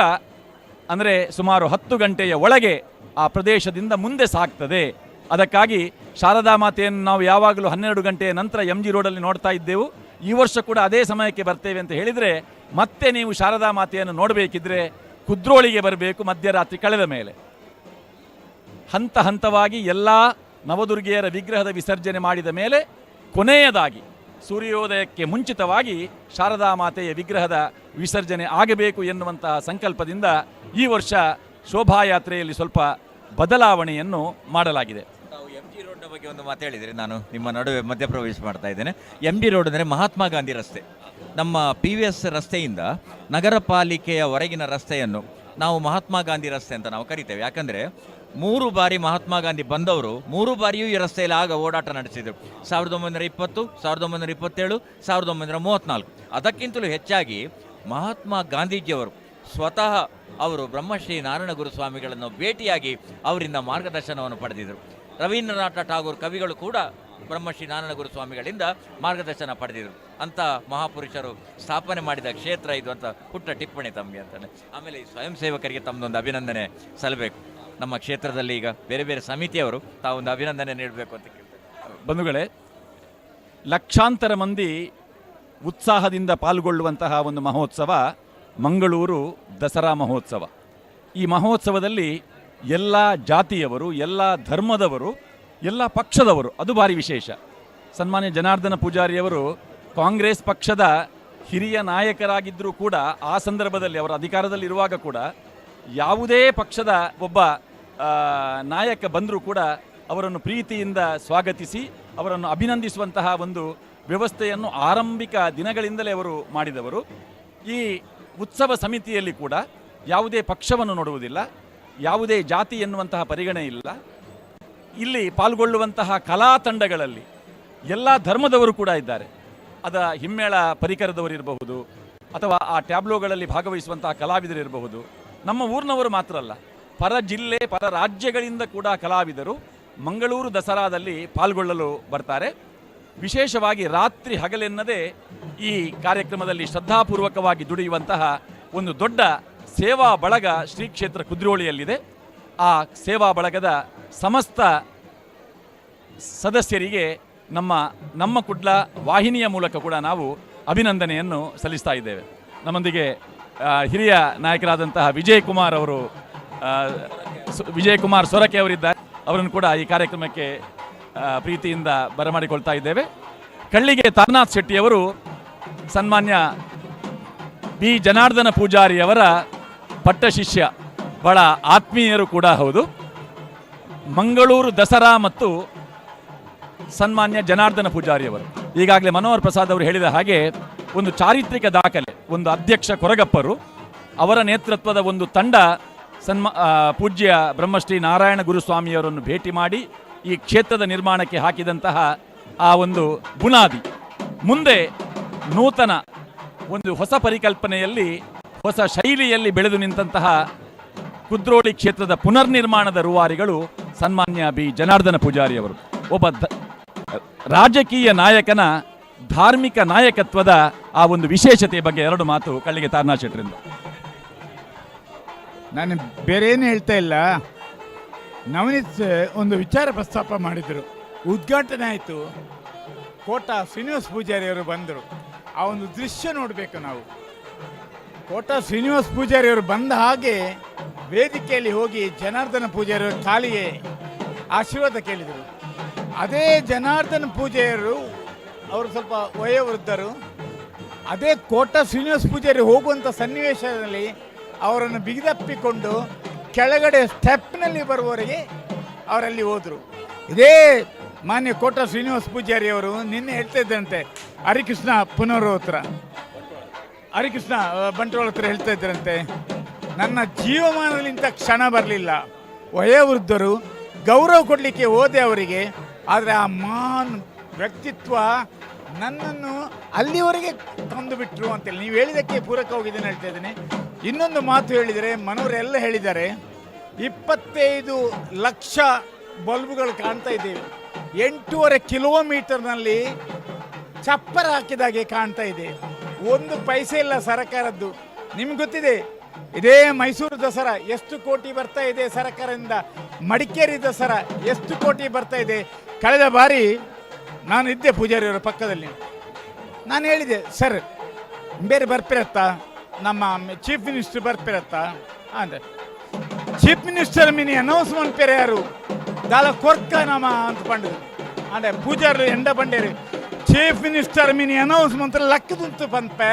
S8: ಅಂದರೆ ಸುಮಾರು 10 ಗಂಟೆಯ ಒಳಗೆ ಆ ಪ್ರದೇಶದಿಂದ ಮುಂದೆ ಸಾಗ್ತದೆ. ಅದಕ್ಕಾಗಿ ಶಾರದಾ ಮಾತೆಯನ್ನು ನಾವು ಯಾವಾಗಲೂ 12 ಗಂಟೆಯ ನಂತರ ಎಂ ಜಿ ರೋಡಲ್ಲಿ ನೋಡ್ತಾ ಇದ್ದೆವು. ಈ ವರ್ಷ ಕೂಡ ಅದೇ ಸಮಯಕ್ಕೆ ಬರ್ತೇವೆ ಅಂತ ಹೇಳಿದರೆ ಮತ್ತೆ ನೀವು ಶಾರದಾ ಮಾತೆಯನ್ನು ನೋಡಬೇಕಿದ್ರೆ ಕುದ್ರೋಳಿಗೆ ಬರಬೇಕು ಮಧ್ಯರಾತ್ರಿ ಕಳೆದ ಮೇಲೆ. ಹಂತ ಹಂತವಾಗಿ ಎಲ್ಲ ನವದುರ್ಗೆಯರ ವಿಗ್ರಹದ ವಿಸರ್ಜನೆ ಮಾಡಿದ ಮೇಲೆ ಕೊನೆಯದಾಗಿ ಸೂರ್ಯೋದಯಕ್ಕೆ ಮುಂಚಿತವಾಗಿ ಶಾರದಾ ಮಾತೆಯ ವಿಗ್ರಹದ ವಿಸರ್ಜನೆ ಆಗಬೇಕು ಎನ್ನುವಂತಹ ಸಂಕಲ್ಪದಿಂದ ಈ ವರ್ಷ ಶೋಭಾಯಾತ್ರೆಯಲ್ಲಿ ಸ್ವಲ್ಪ ಬದಲಾವಣೆಯನ್ನು ಮಾಡಲಾಗಿದೆ.
S5: ತಾವು ಎಂ ಜಿ ರೋಡ್ನ ಬಗ್ಗೆ ಒಂದು ಮಾತು ಹೇಳಿದರೆ ನಾನು ನಿಮ್ಮ ನಡುವೆ ಮಧ್ಯಪ್ರವೇಶ ಮಾಡ್ತಾ ಇದ್ದೇನೆ. ಎಂ ಜಿ ರೋಡ್ ಅಂದರೆ ಮಹಾತ್ಮ ಗಾಂಧಿ ರಸ್ತೆ. ನಮ್ಮ PVS ರಸ್ತೆಯಿಂದ ನಗರ ಪಾಲಿಕೆಯ ಹೊರಗಿನ ರಸ್ತೆಯನ್ನು ನಾವು ಮಹಾತ್ಮ ಗಾಂಧಿ ರಸ್ತೆ ಅಂತ ನಾವು ಕರಿತೇವೆ. ಯಾಕಂದರೆ 3 ಬಾರಿ ಮಹಾತ್ಮ ಗಾಂಧಿ ಬಂದವರು 3 ಬಾರಿಯೂ ಈ ರಸ್ತೆಯಲ್ಲಿ ಆಗ ಓಡಾಟ ನಡೆಸಿದರು. 1920, 1927, 1934. ಅದಕ್ಕಿಂತಲೂ ಹೆಚ್ಚಾಗಿ ಮಹಾತ್ಮ ಗಾಂಧೀಜಿಯವರು ಸ್ವತಃ ಅವರು ಬ್ರಹ್ಮಶ್ರೀ ನಾರಾಯಣ ಗುರುಸ್ವಾಮಿಗಳನ್ನು ಭೇಟಿಯಾಗಿ ಅವರಿಂದ ಮಾರ್ಗದರ್ಶನವನ್ನು ಪಡೆದಿದ್ದರು. ರವೀಂದ್ರನಾಥ ಠಾಗೂರ್ ಕವಿಗಳು ಕೂಡ ಬ್ರಹ್ಮಶ್ರೀ ನಾರಾಯಣ ಗುರುಸ್ವಾಮಿಗಳಿಂದ ಮಾರ್ಗದರ್ಶನ ಪಡೆದಿದ್ದರು. ಅಂಥ ಮಹಾಪುರುಷರು ಸ್ಥಾಪನೆ ಮಾಡಿದ ಕ್ಷೇತ್ರ ಇದು ಅಂತ ಪುಟ್ಟ ಟಿಪ್ಪಣಿ ತಮಗೆ ಅಂತಾನೆ. ಆಮೇಲೆ ಈ ಸ್ವಯಂ ಸೇವಕರಿಗೆ ತಮ್ಮದೊಂದು ಅಭಿನಂದನೆ ಸಲ್ಲಬೇಕು. ನಮ್ಮ ಕ್ಷೇತ್ರದಲ್ಲಿ ಈಗ ಬೇರೆ ಬೇರೆ ಸಮಿತಿಯವರು ತಾವೊಂದು ಅಭಿನಂದನೆ ನೀಡಬೇಕು ಅಂತ ಕೇಳ್ತಾರೆ.
S8: ಬಂಧುಗಳೇ, ಲಕ್ಷಾಂತರ ಮಂದಿ ಉತ್ಸಾಹದಿಂದ ಪಾಲ್ಗೊಳ್ಳುವಂತಹ ಒಂದು ಮಹೋತ್ಸವ ಮಂಗಳೂರು ದಸರಾ ಮಹೋತ್ಸವ. ಈ ಮಹೋತ್ಸವದಲ್ಲಿ ಎಲ್ಲ ಜಾತಿಯವರು, ಎಲ್ಲ ಧರ್ಮದವರು, ಎಲ್ಲ ಪಕ್ಷದವರು, ಅದು ಭಾರಿ ವಿಶೇಷ. ಸನ್ಮಾನ್ಯ ಜನಾರ್ದನ ಪೂಜಾರಿಯವರು ಕಾಂಗ್ರೆಸ್ ಪಕ್ಷದ ಹಿರಿಯ ನಾಯಕರಾಗಿದ್ದರೂ ಕೂಡ ಆ ಸಂದರ್ಭದಲ್ಲಿ ಅವರ ಅಧಿಕಾರದಲ್ಲಿರುವಾಗ ಕೂಡ ಯಾವುದೇ ಪಕ್ಷದ ಒಬ್ಬ ನಾಯಕ ಬಂದರೂ ಕೂಡ ಅವರನ್ನು ಪ್ರೀತಿಯಿಂದ ಸ್ವಾಗತಿಸಿ ಅವರನ್ನು ಅಭಿನಂದಿಸುವಂತಹ ಒಂದು ವ್ಯವಸ್ಥೆಯನ್ನು ಆರಂಭಿಕ ದಿನಗಳಿಂದಲೇ ಅವರು ಮಾಡಿದವರು. ಈ ಉತ್ಸವ ಸಮಿತಿಯಲ್ಲಿ ಕೂಡ ಯಾವುದೇ ಪಕ್ಷವನ್ನು ನೋಡುವುದಿಲ್ಲ, ಯಾವುದೇ ಜಾತಿ ಎನ್ನುವಂತಹ ಪರಿಗಣನೆ ಇಲ್ಲ. ಇಲ್ಲಿ ಪಾಲ್ಗೊಳ್ಳುವಂತಹ ಕಲಾ ತಂಡಗಳಲ್ಲಿ ಎಲ್ಲ ಧರ್ಮದವರು ಕೂಡ ಇದ್ದಾರೆ. ಅದ ಹಿಮ್ಮೇಳ ಪರಿಕರದವರು ಇರಬಹುದು, ಅಥವಾ ಆ ಟ್ಯಾಬ್ಲೋಗಳಲ್ಲಿ ಭಾಗವಹಿಸುವಂತಹ ಕಲಾವಿದರಿರಬಹುದು. ನಮ್ಮ ಊರಿನವರು ಮಾತ್ರ ಅಲ್ಲ, ಪರ ಜಿಲ್ಲೆ ಪರ ರಾಜ್ಯಗಳಿಂದ ಕೂಡ ಕಲಾವಿದರು ಮಂಗಳೂರು ದಸರಾದಲ್ಲಿ ಪಾಲ್ಗೊಳ್ಳಲು ಬರ್ತಾರೆ. ವಿಶೇಷವಾಗಿ ರಾತ್ರಿ ಹಗಲೆನ್ನದೇ ಈ ಕಾರ್ಯಕ್ರಮದಲ್ಲಿ ಶ್ರದ್ಧಾಪೂರ್ವಕವಾಗಿ ದುಡಿಯುವಂತಹ ಒಂದು ದೊಡ್ಡ ಸೇವಾ ಬಳಗ ಶ್ರೀ ಕ್ಷೇತ್ರ ಕುದ್ರೋಳಿಯಲ್ಲಿದೆ. ಆ ಸೇವಾ ಬಳಗದ ಸಮಸ್ತ ಸದಸ್ಯರಿಗೆ ನಮ್ಮ ನಮ್ಮ ಕುಡ್ಲ ವಾಹಿನಿಯ ಮೂಲಕ ಕೂಡ ನಾವು ಅಭಿನಂದನೆಯನ್ನು ಸಲ್ಲಿಸ್ತಾ ಇದ್ದೇವೆ. ನಮ್ಮೊಂದಿಗೆ ಹಿರಿಯ ನಾಯಕರಾದಂತಹ ವಿಜಯ್ ಕುಮಾರ್ ಅವರು, ವಿಜಯ್ ಕುಮಾರ್ ಸೊರಕೆ ಅವರಿದ್ದಾರೆ. ಅವರನ್ನು ಕೂಡ ಈ ಕಾರ್ಯಕ್ರಮಕ್ಕೆ ಪ್ರೀತಿಯಿಂದ ಬರಮಾಡಿಕೊಳ್ತಾ ಇದ್ದೇವೆ. ಕಳ್ಳಿಗೆ ತಾರನಾಥ್ ಶೆಟ್ಟಿಯವರು ಸನ್ಮಾನ್ಯ ಬಿ ಜನಾರ್ದನ ಪೂಜಾರಿಯವರ ಪಟ್ಟ ಶಿಷ್ಯ, ಬಹಳ ಆತ್ಮೀಯರು ಕೂಡ ಹೌದು. ಮಂಗಳೂರು ದಸರಾ ಮತ್ತು ಸನ್ಮಾನ್ಯ ಜನಾರ್ದನ ಪೂಜಾರಿಯವರು ಈಗಾಗಲೇ ಮನೋಹರ್ ಪ್ರಸಾದ್ ಅವರು ಹೇಳಿದ ಹಾಗೆ ಒಂದು ಚಾರಿತ್ರಿಕ ದಾಖಲೆ, ಒಂದು ಅಧ್ಯಕ್ಷ ಕೊರಗಪ್ಪರು ಅವರ ನೇತೃತ್ವದ ಒಂದು ತಂಡ ಪೂಜ್ಯ ಬ್ರಹ್ಮಶ್ರೀ ನಾರಾಯಣ ಗುರುಸ್ವಾಮಿಯವರನ್ನು ಭೇಟಿ ಮಾಡಿ ಈ ಕ್ಷೇತ್ರದ ನಿರ್ಮಾಣಕ್ಕೆ ಹಾಕಿದಂತಹ ಆ ಒಂದು ಬುನಾದಿ ಮುಂದೆ ನೂತನ ಒಂದು ಹೊಸ ಪರಿಕಲ್ಪನೆಯಲ್ಲಿ ಹೊಸ ಶೈಲಿಯಲ್ಲಿ ಬೆಳೆದು ನಿಂತಹ ಕುದ್ರೋಳಿ ಕ್ಷೇತ್ರದ ಪುನರ್ನಿರ್ಮಾಣದ ರೂವಾರಿಗಳು ಸನ್ಮಾನ್ಯ ಬಿ ಜನಾರ್ದನ ಪೂಜಾರಿಯವರು. ಒಬ್ಬ ರಾಜಕೀಯ ನಾಯಕನ ಧಾರ್ಮಿಕ ನಾಯಕತ್ವದ ಆ ಒಂದು ವಿಶೇಷತೆಯ ಬಗ್ಗೆ ಎರಡು ಮಾತು ಕಳ್ಳಿಗೆ ತಾರನಾಥ್ ಶೆಟ್ಟರಿಂದ.
S12: ನಾನು ಬೇರೆ ಏನು ಹೇಳ್ತಾ ಇಲ್ಲ. ನವನೀತ್ ಒಂದು ವಿಚಾರ ಪ್ರಸ್ತಾಪ ಮಾಡಿದರು, ಉದ್ಘಾಟನೆ ಆಯಿತು, ಕೋಟ ಶ್ರೀನಿವಾಸ ಪೂಜಾರಿಯವರು ಬಂದರು. ಆ ಒಂದು ದೃಶ್ಯ ನೋಡಬೇಕು ನಾವು. ಕೋಟ ಶ್ರೀನಿವಾಸ ಪೂಜಾರಿಯವರು ಬಂದ ಹಾಗೆ ವೇದಿಕೆಯಲ್ಲಿ ಹೋಗಿ ಜನಾರ್ದನ ಪೂಜಾರಿಯವರ ಕಾಲಿಗೆ ಆಶೀರ್ವಾದ ಕೇಳಿದರು. ಅದೇ ಜನಾರ್ದನ ಪೂಜಾರಿಯವರು, ಅವರು ಸ್ವಲ್ಪ ವಯೋವೃದ್ಧರು, ಅದೇ ಕೋಟ ಶ್ರೀನಿವಾಸ ಪೂಜಾರಿ ಹೋಗುವಂಥ ಸನ್ನಿವೇಶದಲ್ಲಿ ಅವರನ್ನು ಬಿಗಿದಪ್ಪಿಕೊಂಡು ಕೆಳಗಡೆ ಸ್ಟೆಪ್ನಲ್ಲಿ ಬರುವವರೆಗೆ ಅವರಲ್ಲಿ ಹೋದರು. ಇದೇ ಮಾನ್ಯ ಕೋಟ ಶ್ರೀನಿವಾಸ ಪೂಜಾರಿಯವರು ನಿನ್ನೆ ಹೇಳ್ತಾ ಇದ್ದರಂತೆ, ಹರಿಕೃಷ್ಣ ಪುನರು ಹತ್ರ, ಹರಿಕೃಷ್ಣ ಬಂಟ್ವಾಳ ಹತ್ರ ಹೇಳ್ತಾ ಇದ್ದರಂತೆ, ನನ್ನ ಜೀವಮಾನದಲ್ಲಿ ಇಂಥ ಕ್ಷಣ ಬರಲಿಲ್ಲ, ವಯೋವೃದ್ಧರು ಗೌರವ ಕೊಡಲಿಕ್ಕೆ ಹೋದೆ ಅವರಿಗೆ, ಆದರೆ ಆ ಮಾನ್ ವ್ಯಕ್ತಿತ್ವ ನನ್ನನ್ನು ಅಲ್ಲಿವರೆಗೆ ತಂದು ಬಿಟ್ಟರು ಅಂತೇಳಿ ನೀವು ಹೇಳಿದ್ದಕ್ಕೆ ಪೂರಕವಾಗಿದ್ದೇನೆ ಹೇಳ್ತಾ ಇದ್ದೀನಿ. ಇನ್ನೊಂದು ಮಾತು ಹೇಳಿದರೆ, ಮನೋರೆಲ್ಲ ಹೇಳಿದ್ದಾರೆ, 25 ಲಕ್ಷ ಬಲ್ಬುಗಳು ಕಾಣ್ತಾ ಇದ್ದೇವೆ, 8.5 ಕಿಲೋಮೀಟರ್ನಲ್ಲಿ ಚಪ್ಪರ ಹಾಕಿದಾಗೆ ಕಾಣ್ತಾ ಇದೆ, ಒಂದು ಪೈಸೆ ಇಲ್ಲ ಸರಕಾರದ್ದು. ನಿಮ್ಗೆ ಗೊತ್ತಿದೆ, ಇದೇ ಮೈಸೂರು ದಸರಾ ಎಷ್ಟು ಕೋಟಿ ಬರ್ತಾ ಇದೆ ಸರಕಾರದಿಂದ, ಮಡಿಕೇರಿ ದಸರಾ ಎಷ್ಟು ಕೋಟಿ ಬರ್ತಾ ಇದೆ. ಕಳೆದ ಬಾರಿ ನಾನು ಇದ್ದೆ ಪೂಜಾರಿಯವರ ಪಕ್ಕದಲ್ಲಿ, ನಾನು ಹೇಳಿದೆ, ಸರ್ ಬೇರೆ ಬರ್ಪಿರತ್ತಾ, ನಮ್ಮ ಚೀಫ್ ಮಿನಿಸ್ಟರ್ ಬರ್ಪಿರತ್ತಾ ಅಂದರೆ, ಚೀಫ್ ಮಿನಿಸ್ಟರ್ ಮಿನಿ ಅನೌನ್ಸ್ ಮಾಡ್ಪೇರೆ ಯಾರು ದಾಲ ಕೊರ್ಕ ನಮ್ಮ ಅಂತ ಪಂಡದು ಅಂದರೆ ಪೂಜಾರಿ ಎಂಡ ಬಂಡೇರಿ ಚೀಫ್ ಮಿನಿಸ್ಟರ್ ಮಿನಿ ಅನೌನ್ಸ್ ಮಂತ್ರ ಲಕ್ಕದುಂತು ಪಂಪೆ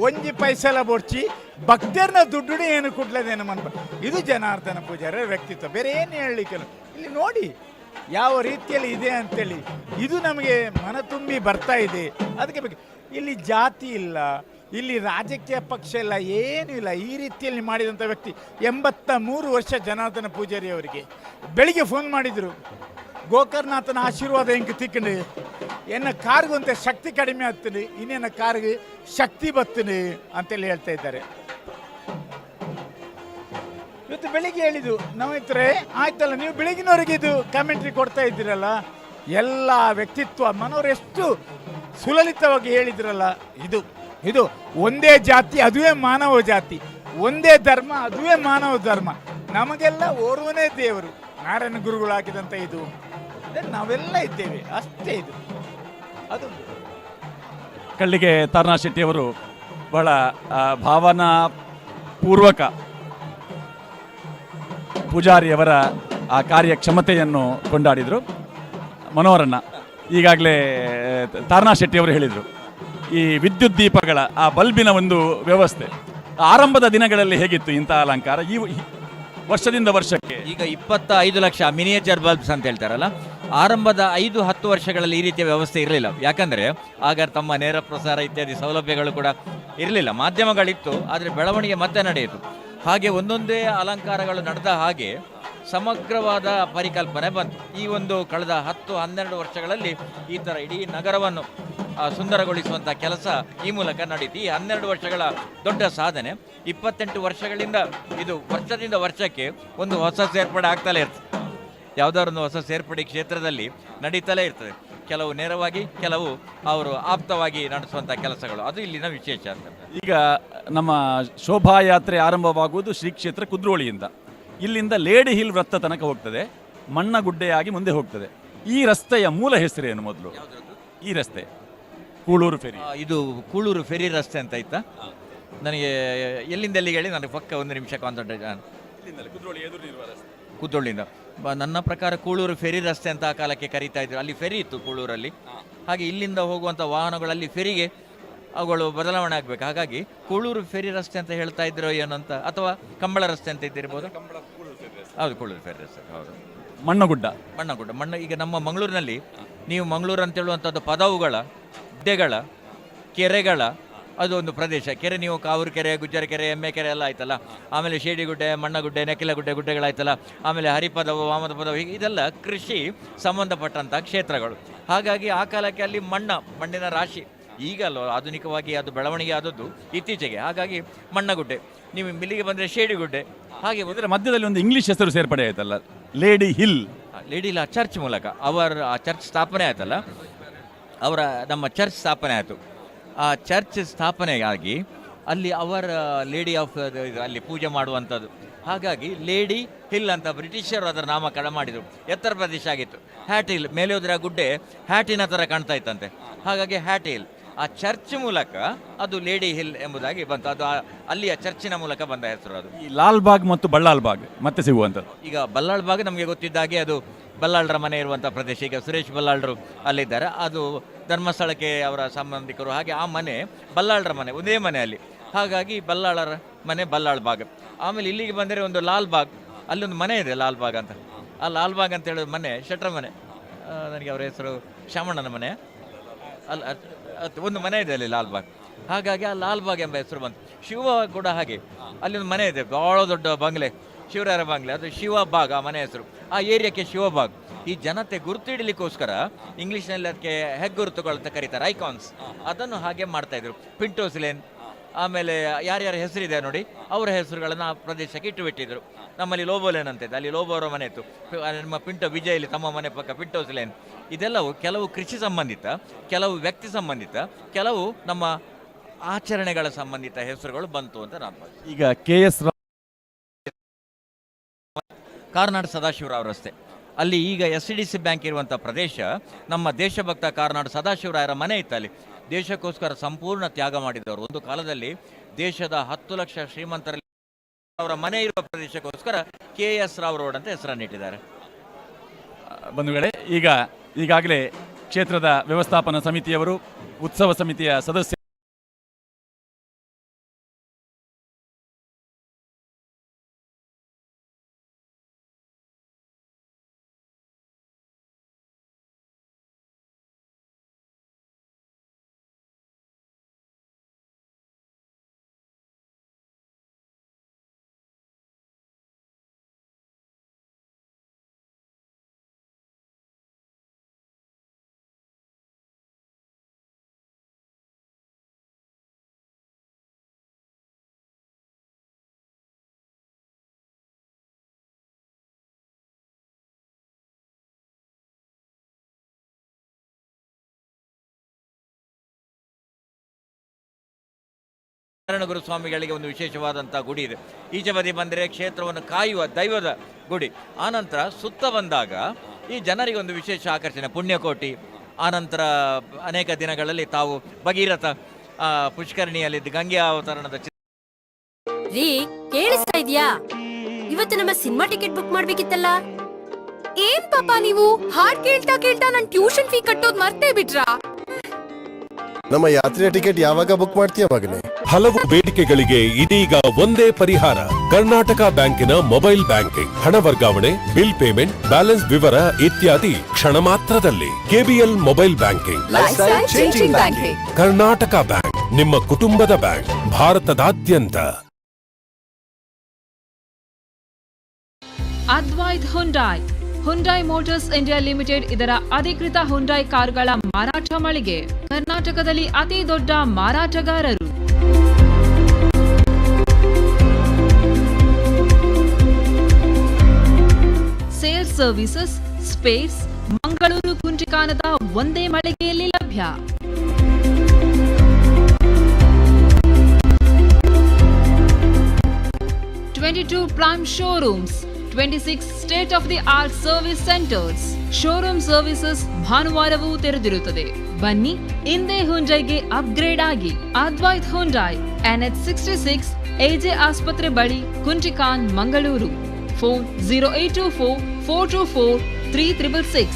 S12: ಒಂಜಿ ಪೈಸೆಲ ಬೋಡ್ಚಿ ಭಕ್ತರ್ನ ದುಡ್ಡು ಏನು ಕೊಡ್ಲದೇನು ಮನ್ಪ. ಇದು ಜನಾರ್ದನ ಪೂಜಾರಿಯ ವ್ಯಕ್ತಿತ್ವ, ಬೇರೆ ಏನು ಹೇಳಲಿಕ್ಕಿಲ್ಲ. ಇಲ್ಲಿ ನೋಡಿ ಯಾವ ರೀತಿಯಲ್ಲಿ ಇದೆ ಅಂತೇಳಿ, ಇದು ನಮಗೆ ಮನ ತುಂಬಿ ಬರ್ತಾ ಇದೆ. ಅದಕ್ಕೆ ಬೇಕು, ಇಲ್ಲಿ ಜಾತಿ ಇಲ್ಲ, ಇಲ್ಲಿ ರಾಜಕೀಯ ಪಕ್ಷ ಇಲ್ಲ, ಏನೂ ಇಲ್ಲ. ಈ ರೀತಿಯಲ್ಲಿ ಮಾಡಿದಂಥ ವ್ಯಕ್ತಿ 83 ವರ್ಷ ಜನಾರ್ದನ ಪೂಜಾರಿ ಅವರಿಗೆ. ಬೆಳಿಗ್ಗೆ ಫೋನ್ ಮಾಡಿದರು, ಗೋಕರ್ಣನಾಥನ ಆಶೀರ್ವಾದ ಹೆಂಗೆ ತಿಕ್ಕಂಡು, ಎನ್ನ ಕಾರ್ಗಂತೆ ಶಕ್ತಿ ಕಡಿಮೆ ಆಗ್ತೀನಿ, ಇನ್ನೇನ ಕಾರ್ಗೆ ಶಕ್ತಿ ಬತ್ತೀನಿ ಅಂತೇಳಿ ಹೇಳ್ತಾ ಇದ್ದಾರೆ. ಇವತ್ತು ಬೆಳಿಗ್ಗೆ ಹೇಳಿದ್ದು ನವಮಿತ್ರೆ, ಆಯ್ತಲ್ಲ, ನೀವು ಬೆಳಿಗ್ಗಿನವರೆಗೆ ಇದು ಕಮೆಂಟ್ರಿ ಕೊಡ್ತಾ ಇದ್ದೀರಲ್ಲ, ಎಲ್ಲ ವ್ಯಕ್ತಿತ್ವ ಮನೋರು ಎಷ್ಟು ಸುಲಲಿತವಾಗಿ ಹೇಳಿದ್ರಲ್ಲ. ಇದು ಇದು ಒಂದೇ ಜಾತಿ, ಅದುವೇ ಮಾನವ ಜಾತಿ, ಒಂದೇ ಧರ್ಮ, ಅದುವೇ ಮಾನವ ಧರ್ಮ. ನಮಗೆಲ್ಲ ಓರ್ವನೇ ದೇವರು, ನಾರಾಯಣ ಗುರುಗಳು ಹಾಕಿದಂಥ ಇದು, ನಾವೆಲ್ಲ ಇದ್ದೇವೆ ಅಷ್ಟೇ. ಇದು ಅದು
S8: ಕಳ್ಳಿಗೆ ತಾರನಾಥ್ ಶೆಟ್ಟಿಯವರು ಬಹಳ ಭಾವನಾ ಪೂರ್ವಕ ಪೂಜಾರಿಯವರ ಆ ಕಾರ್ಯಕ್ಷಮತೆಯನ್ನು ಕೊಂಡಾಡಿದರು. ಮನೋಹರಣ್ಣ ಈಗಾಗಲೇ ತಾರನಾಥ್ ಶೆಟ್ಟಿಯವರು ಹೇಳಿದರು, ಈ ವಿದ್ಯುತ್ ದೀಪಗಳ ಆ ಬಲ್ಬಿನ ಒಂದು ವ್ಯವಸ್ಥೆ ಆರಂಭದ ದಿನಗಳಲ್ಲಿ ಹೇಗಿತ್ತು ಇಂಥ ಅಲಂಕಾರ? ಈ ವರ್ಷದಿಂದ ವರ್ಷಕ್ಕೆ?
S5: ಈಗ 25 ಲಕ್ಷ ಮಿನಿಯೇಚರ್ ಬಲ್ಬ್ಸ್ ಅಂತ ಹೇಳ್ತಾರಲ್ಲ, ಆರಂಭದ 5-10 ವರ್ಷಗಳಲ್ಲಿ ಈ ರೀತಿಯ ವ್ಯವಸ್ಥೆ ಇರಲಿಲ್ಲ. ಯಾಕಂದರೆ ಆಗ ತಮ್ಮ ನೇರ ಪ್ರಸಾರ ಇತ್ಯಾದಿ ಸೌಲಭ್ಯಗಳು ಕೂಡ ಇರಲಿಲ್ಲ, ಮಾಧ್ಯಮಗಳಿತ್ತು, ಆದರೆ ಬೆಳವಣಿಗೆ ಮತ್ತೆ ನಡೆಯಿತು. ಹಾಗೆ ಒಂದೊಂದೇ ಅಲಂಕಾರಗಳು ನಡೆದ ಹಾಗೆ ಸಮಗ್ರವಾದ ಪರಿಕಲ್ಪನೆ ಬಂತು. ಈ ಒಂದು ಕಳೆದ 10-12 ವರ್ಷಗಳಲ್ಲಿ ಈ ಥರ ಇಡೀ ನಗರವನ್ನು ಸುಂದರಗೊಳಿಸುವಂಥ ಕೆಲಸ ಈ ಮೂಲಕ ನಡೆಯಿತು. ಈ 12 ವರ್ಷಗಳ ದೊಡ್ಡ ಸಾಧನೆ. 28 ವರ್ಷಗಳಿಂದ ಇದು ವರ್ಷದಿಂದ ವರ್ಷಕ್ಕೆ ಒಂದು ಹೊಸ ಸೇರ್ಪಡೆ ಆಗ್ತಲೇ ಇರ್ತದೆ. ಯಾವುದಾದ್ರು ಒಂದು ಹೊಸ ಸೇರ್ಪಡೆ ಕ್ಷೇತ್ರದಲ್ಲಿ ನಡೀತಲೇ ಇರ್ತದೆ. ಕೆಲವು ನೇರವಾಗಿ, ಕೆಲವು ಅವರು ಆಪ್ತವಾಗಿ ನಡೆಸುವಂಥ ಕೆಲಸಗಳು, ಅದು ಇಲ್ಲಿನ ವಿಶೇಷ ಅಂತ.
S8: ಈಗ ನಮ್ಮ ಶೋಭಾಯಾತ್ರೆ ಆರಂಭವಾಗುವುದು ಶ್ರೀ ಕ್ಷೇತ್ರ ಕುದ್ರೋಳಿಯಿಂದ. ಇಲ್ಲಿಂದ ಲೇಡಿ ಹಿಲ್ ವೃತ್ತ ತನಕ ಹೋಗ್ತದೆ, ಮಣ್ಣಗುಡ್ಡೆಯಾಗಿ ಮುಂದೆ ಹೋಗ್ತದೆ. ಈ ರಸ್ತೆಯ ಮೂಲ ಹೆಸರೇನು ಮೊದಲು? ಈ ರಸ್ತೆ ಕೂಳೂರು ಫೆರಿ.
S5: ಇದು ಕೂಳೂರು ಫೆರಿ ರಸ್ತೆ ಅಂತ ಇತ್ತಾ? ನನಗೆ ಎಲ್ಲಿಂದ ಎಲ್ಲಿಗೆ ಹೇಳಿ, ನನಗೆ ಪಕ್ಕ ಒಂದು ನಿಮಿಷ ಕಾನ್ಸಂಟ್ರೇಷನ್. ಕುದ್ರೋಳಿಯಿಂದ ನನ್ನ ಪ್ರಕಾರ ಕೂಳೂರು ಫೆರಿ ರಸ್ತೆ ಅಂತ ಆ ಕಾಲಕ್ಕೆ ಕರೀತಾ ಇದ್ರು. ಅಲ್ಲಿ ಫೆರಿ ಇತ್ತು ಕೂಳೂರಲ್ಲಿ. ಹಾಗೆ ಇಲ್ಲಿಂದ ಹೋಗುವಂಥ ವಾಹನಗಳಲ್ಲಿ ಫೆರಿಗೆ ಅವುಗಳು ಬದಲಾವಣೆ ಆಗಬೇಕು. ಹಾಗಾಗಿ ಕೂಳೂರು ಫೆರಿ ರಸ್ತೆ ಅಂತ ಹೇಳ್ತಾ ಇದ್ರು ಏನೋ ಅಂತ, ಅಥವಾ ಕಂಬಳ ರಸ್ತೆ ಅಂತ ಇದ್ದಿರ್ಬೋದು. ಹೌದು, ಕೂಳೂರು ಫೆರಿ ರಸ್ತೆ. ಹೌದು,
S8: ಮಣ್ಣಗುಡ್ಡ.
S5: ಮಣ್ಣಗುಡ್ಡ, ಮಣ್ಣು. ಈಗ ನಮ್ಮ ಮಂಗಳೂರಿನಲ್ಲಿ ನೀವು ಮಂಗಳೂರು ಅಂತ ಹೇಳುವಂಥದ್ದು ಪದವುಗಳ, ಗುಡ್ಡೆಗಳ, ಕೆರೆಗಳ ಅದು ಒಂದು ಪ್ರದೇಶ. ಕೆರೆ ನೀವು ಕಾವೂರು ಕೆರೆ, ಗುಜ್ಜರ ಕೆರೆ, ಎಮ್ಮೆ ಕೆರೆ ಎಲ್ಲ ಆಯ್ತಲ್ಲ. ಆಮೇಲೆ ಶೇಡಿಗುಡ್ಡೆ, ಮಣ್ಣಗುಡ್ಡೆ, ನೆಕ್ಕಿಲಗುಡ್ಡೆ ಗುಡ್ಡೆಗಳಾಯ್ತಲ್ಲ. ಆಮೇಲೆ ಹರಿಪದವು, ವಾಮದ ಪದವು, ಹೀಗೆ ಇದೆಲ್ಲ ಕೃಷಿ ಸಂಬಂಧಪಟ್ಟಂಥ ಕ್ಷೇತ್ರಗಳು. ಹಾಗಾಗಿ ಆ ಕಾಲಕ್ಕೆ ಅಲ್ಲಿ ಮಣ್ಣಿನ ರಾಶಿ. ಈಗ ಅಲ್ವ ಆಧುನಿಕವಾಗಿ ಅದು ಬೆಳವಣಿಗೆ ಆದದ್ದು ಇತ್ತೀಚೆಗೆ. ಹಾಗಾಗಿ ಮಣ್ಣಗುಡ್ಡೆ, ನೀವು ಮಿಲ್ಲಿಗೆ ಬಂದರೆ ಶೇಡಿಗುಡ್ಡೆ. ಹಾಗೆ
S8: ಇದರ ಮಧ್ಯದಲ್ಲಿ ಒಂದು ಇಂಗ್ಲೀಷ್ ಹೆಸರು ಸೇರ್ಪಡೆ ಆಯ್ತಲ್ಲ, ಲೇಡಿ ಹಿಲ್.
S5: ಲೇಡಿ ಹಿಲ್ ಆ ಚರ್ಚ್ ಮೂಲಕ ಅವರ ಆ ಚರ್ಚ್ ಸ್ಥಾಪನೆ ಆಯ್ತಲ್ಲ, ಅವರ ನಮ್ಮ ಚರ್ಚ್ ಸ್ಥಾಪನೆ ಆಯಿತು. ಆ ಚರ್ಚ್ ಸ್ಥಾಪನೆಗಾಗಿ ಅಲ್ಲಿ ಅವರ ಲೇಡಿ ಆಫ್ ಅಲ್ಲಿ ಪೂಜೆ ಮಾಡುವಂಥದ್ದು. ಹಾಗಾಗಿ ಲೇಡಿ ಹಿಲ್ ಅಂತ ಬ್ರಿಟಿಷರು ಅದರ ನಾಮಕರಣ ಮಾಡಿದರು. ಎತ್ತರ ಪ್ರದೇಶ ಆಗಿತ್ತು. ಹ್ಯಾಟ್ ಹಿಲ್, ಮೇಲೆ ಹೋದರೆ ಆ ಗುಡ್ಡೆ ಹ್ಯಾಟಿನ ಥರ ಕಾಣ್ತಾ ಇತ್ತಂತೆ. ಹಾಗಾಗಿ ಹ್ಯಾಟ್ ಹಿಲ್. ಆ ಚರ್ಚ್ ಮೂಲಕ ಅದು ಲೇಡಿ ಹಿಲ್ ಎಂಬುದಾಗಿ ಬಂತು. ಅದು ಅಲ್ಲಿಯ ಚರ್ಚಿನ ಮೂಲಕ ಬಂದ ಹೆಸರು ಅದು.
S8: ಈ ಲಾಲ್ ಬಾಗ್ ಮತ್ತು ಬಳ್ಳಾಲ್ ಬಾಗ್ ಮತ್ತೆ ಸಿಗುವಂಥದ್ದು.
S5: ಈಗ ಬಲ್ಲಾಳ್ ಬಾಗ್ ನಮಗೆ ಗೊತ್ತಿದ್ದಾಗೆ ಅದು ಬಲ್ಲಾಳರ ಮನೆ ಇರುವಂಥ ಪ್ರದೇಶ. ಈಗ ಸುರೇಶ್ ಬಲ್ಲಾಳರು ಅಲ್ಲಿದ್ದಾರೆ, ಅದು ಧರ್ಮಸ್ಥಳಕ್ಕೆ ಅವರ ಸಂಬಂಧಿಕರು. ಹಾಗೆ ಆ ಮನೆ ಬಲ್ಲಾಳರ ಮನೆ, ಒಂದೇ ಮನೆ ಅಲ್ಲಿ. ಹಾಗಾಗಿ ಬಲ್ಲಾಳರ ಮನೆ ಬಲ್ಲಾಳ್ ಬಾಗ್. ಆಮೇಲೆ ಇಲ್ಲಿಗೆ ಬಂದರೆ ಒಂದು ಲಾಲ್ ಬಾಗ್, ಅಲ್ಲೊಂದು ಮನೆ ಇದೆ ಲಾಲ್ ಬಾಗ್ ಅಂತ. ಆ ಲಾಲ್ ಬಾಗ್ ಅಂತ ಹೇಳೋದು ಮನೆ ಶೆಟ್ರ ಮನೆ, ನನಗೆ ಅವರ ಹೆಸರು ಶಾಮಣ್ಣನ ಮನೆ ಅಲ್ಲ, ಒಂದು ಮನೆ ಇದೆ ಅಲ್ಲಿ ಲಾಲ್ ಬಾಗ್. ಹಾಗಾಗಿ ಆ ಲಾಲ್ ಬಾಗ್ ಎಂಬ ಹೆಸರು ಬಂತು. ಶಿವಬಾಗ್ ಕೂಡ ಹಾಗೆ, ಅಲ್ಲಿ ಒಂದು ಮನೆ ಇದೆ, ಭಾಳ ದೊಡ್ಡ ಬಂಗ್ಲೆ, ಶಿವರಾಯರ ಬಂಗ್ಲೆ, ಅದು ಶಿವಬಾಗ್ ಆ ಮನೆ ಹೆಸರು. ಆ ಏರಿಯಾಕ್ಕೆ ಶಿವಬಾಗ್. ಈ ಜನತೆ ಗುರುತು ಹಿಡಲಿಕ್ಕೋಸ್ಕರ ಇಂಗ್ಲೀಷ್ನಲ್ಲಿ ಅದಕ್ಕೆ ಹೆಗ್ಗುರುತುಗಳು ಅಂತ ಕರೀತಾರೆ, ಐಕಾನ್ಸ್, ಅದನ್ನು ಹಾಗೆ ಮಾಡ್ತಾಯಿದ್ರು. ಪಿಂಟೋಸ್ ಲೇನ್, ಆಮೇಲೆ ಯಾರ್ಯಾರ ಹೆಸರಿದೆ ನೋಡಿ ಅವರ ಹೆಸರುಗಳನ್ನು ಆ ಪ್ರದೇಶಕ್ಕೆ ಇಟ್ಟು ಬಿಟ್ಟಿದ್ರು. ನಮ್ಮಲ್ಲಿ ಲೋಬೋ ಲೇನ್ ಅಂತ ಇದೆ, ಅಲ್ಲಿ ಲೋಬೋ ಅವರ ಮನೆ ಇತ್ತು. ನಮ್ಮ ಪಿಂಟೋ ವಿಜಯಲ್ಲಿ ತಮ್ಮ ಮನೆ ಪಕ್ಕ ಪಿಂಟೋಸ್ ಲೇನ್. ಇದೆಲ್ಲವು ಕೆಲವು ಕೃಷಿ ಸಂಬಂಧಿತ, ಕೆಲವು ವ್ಯಕ್ತಿ ಸಂಬಂಧಿತ, ಕೆಲವು ನಮ್ಮ ಆಚರಣೆಗಳ ಸಂಬಂಧಿತ ಹೆಸರುಗಳು ಬಂತು ಅಂತ ನಾನು ಭಾವಿಸ್ತೇನೆ.
S8: ಈಗ ಕೆ ಎಸ್
S5: ಕಾರ್ನಾಡ್ ಸದಾಶಿವರಾವ್ ರಸ್ತೆ, ಅಲ್ಲಿ ಈಗ ಎಸ್ ಡಿ ಸಿ ಬ್ಯಾಂಕ್ ಇರುವಂಥ ಪ್ರದೇಶ ನಮ್ಮ ದೇಶಭಕ್ತ ಕಾರ್ನಾಡ್ ಸದಾಶಿವರಾಯರ ಮನೆ ಇತ್ತು. ಅಲ್ಲಿ ದೇಶಕ್ಕೋಸ್ಕರ ಸಂಪೂರ್ಣ ತ್ಯಾಗ ಮಾಡಿದವರು. ಒಂದು ಕಾಲದಲ್ಲಿ ದೇಶದ 10 ಲಕ್ಷ ಶ್ರೀಮಂತರಲ್ಲಿ ಅವರ ಮನೆ ಇರುವ ಪ್ರದೇಶಕ್ಕೋಸ್ಕರ ಕೆ ಎಸ್ ರಾವ್ ರೋಡ್ ಅಂತ ಹೆಸರನ್ನಿಟ್ಟಿದ್ದಾರೆ.
S8: ಬಂಧುಗಳೇ, ಈಗಾಗಲೇ ಕ್ಷೇತ್ರದ ವ್ಯವಸ್ಥಾಪನಾ ಸಮಿತಿಯವರು, ಉತ್ಸವ ಸಮಿತಿಯ ಸದಸ್ಯ
S5: ನಾರಾಯಣ ಸ್ವಾಮಿಗಳಿಗೆ ಒಂದು ವಿಶೇಷವಾದಂಥ ಗುಡಿ ಇದೆ. ಈಚೆ ಬದಿ ಬಂದರೆ ಕ್ಷೇತ್ರವನ್ನು ಕಾಯುವ ದೈವದ ಗುಡಿ. ಆನಂತರ ಸುತ್ತ ಬಂದಾಗ ಈ ಜನರಿಗೆ ಒಂದು ವಿಶೇಷ ಆಕರ್ಷಣೆ ಪುಣ್ಯಕೋಟಿ. ಆನಂತರ ಅನೇಕ ದಿನಗಳಲ್ಲಿ ತಾವು ಭಗೀರಥ ಪುಷ್ಕರಣಿಯಲ್ಲಿ ಗಂಗೆ ಅವತರಣದ
S13: ರೀ, ಕೇಳಿಸ್ತಾ ಇದೆಯಾ? ಇವತ್ತು ನಮ್ಮ ಸಿನಿಮಾ ಟಿಕೆಟ್ ಬುಕ್ ಮಾಡ್ಬೇಕಿತ್ತಲ್ಲ.
S20: ಏನ್ ಪಾಪ ನೀವು ಹಾಡ್ ಕೇಳ್ತಾ ಕೇಳ್ತಾ ನನ್ ಟ್ಯೂಷನ್ ಫೀ ಕಟ್ಟೋದ್ ಮರ್ತೇ ಬಿಟ್ರಾ?
S14: ನಮ್ಮ ಯಾತ್ರೆಯ ಟಿಕೆಟ್ ಯಾವಾಗ ಬುಕ್ ಮಾಡ್ತೀಯ ಮಗನೇ?
S21: ಹಲವು ಬೇಡಿಕೆಗಳಿಗೆ ಇದೀಗ ಒಂದೇ ಪರಿಹಾರ,
S15: ಕರ್ನಾಟಕ ಬ್ಯಾಂಕಿನ ಮೊಬೈಲ್ ಬ್ಯಾಂಕಿಂಗ್, ಹಣ ವರ್ಗಾವಣೆ, ಬಿಲ್ ಪೇಮೆಂಟ್, ಬ್ಯಾಲೆನ್ಸ್ ವಿವರ ಇತ್ಯಾದಿ ಕ್ಷಣ ಮಾತ್ರದಲ್ಲಿ. KBL mobile banking,
S20: Lifestyle changing banking.
S15: Karnataka bank, ನಿಮ್ಮ ಕುಟುಂಬದ ಬ್ಯಾಂಕ್, ಭಾರತದಾದ್ಯಂತ.
S11: Advaith Hyundai, Hyundai Motors India Limited ಇದರ ಅಧಿಕೃತ ಹುಂಡೈ ಕಾರುಗಳ ಮಾರಾಟ ಮಳಿಗೆ, ಕರ್ನಾಟಕದಲ್ಲಿ ಅತಿ ದೊಡ್ಡ ಮಾರಾಟಗಾರರು. ಸೇಲ್ಸ್ ಸರ್ವಿಸಸ್, ಸ್ಪೇಸ್, ಮಂಗಳೂರು ಕುಂಜಿಕಾನದ ಒಂದೇ ಮಳಿಗೆಯಲ್ಲಿ ಲಭ್ಯ. 22 prime showrooms, 26 state of the art service centres, showroom services ಭಾನುವಾರವೂ ತೆರೆದಿರುತ್ತದೆ. ಬನ್ನಿ ಇಂದೇ ಹುಂಡೈಗೆ ಅಪ್ಗ್ರೇಡ್ ಆಗಿ. ಅದ್ವೈತ್ ಹುಂಡೈ, ಎನ್ಎಚ್ 66, ಎಜೆ ಆಸ್ಪತ್ರೆ ಬಳಿ, Kunjikan, Mangaluru. Phone 0824 424 3666.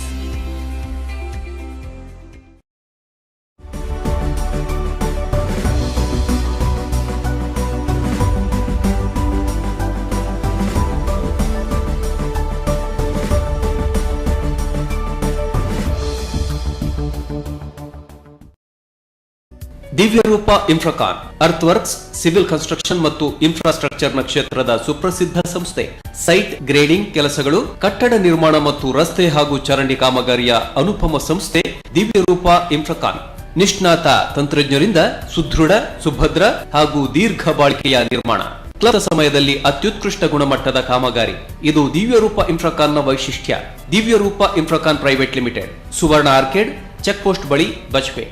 S16: Divyarupa Infracon earth works, civil construction ಮತ್ತು ಇನ್ಫ್ರಾಸ್ಟ್ರಕ್ಚರ್ನ ಕ್ಷೇತ್ರದ ಸುಪ್ರಸಿದ್ಧ ಸಂಸ್ಥೆ. ಸೈಟ್ ಗ್ರೇಡಿಂಗ್ ಕೆಲಸಗಳು, ಕಟ್ಟಡ ನಿರ್ಮಾಣ ಮತ್ತು ರಸ್ತೆ ಹಾಗೂ ಚರಂಡಿ ಕಾಮಗಾರಿಯ ಅನುಪಮ ಸಂಸ್ಥೆ ದಿವ್ಯರೂಪ ಇನ್ಫ್ರಾಕಾನ್. ನಿಷ್ಣಾತ ತಂತ್ರಜ್ಞರಿಂದ ಸುದೃಢ, ಸುಭದ್ರ ಹಾಗೂ ದೀರ್ಘ ಬಾಳಿಕೆಯ ನಿರ್ಮಾಣ, ಕ್ಲಪ್ತ ಸಮಯದಲ್ಲಿ ಅತ್ಯುತ್ಕೃಷ್ಟ ಗುಣಮಟ್ಟದ ಕಾಮಗಾರಿ, ಇದು ದಿವ್ಯರೂಪ ಇನ್ಫ್ರಾಕಾನ್ನ ವೈಶಿಷ್ಟ್ಯ. Divyarupa Infracon private limited, Suvarna arcade, check post ಬಳಿ, Bajpe.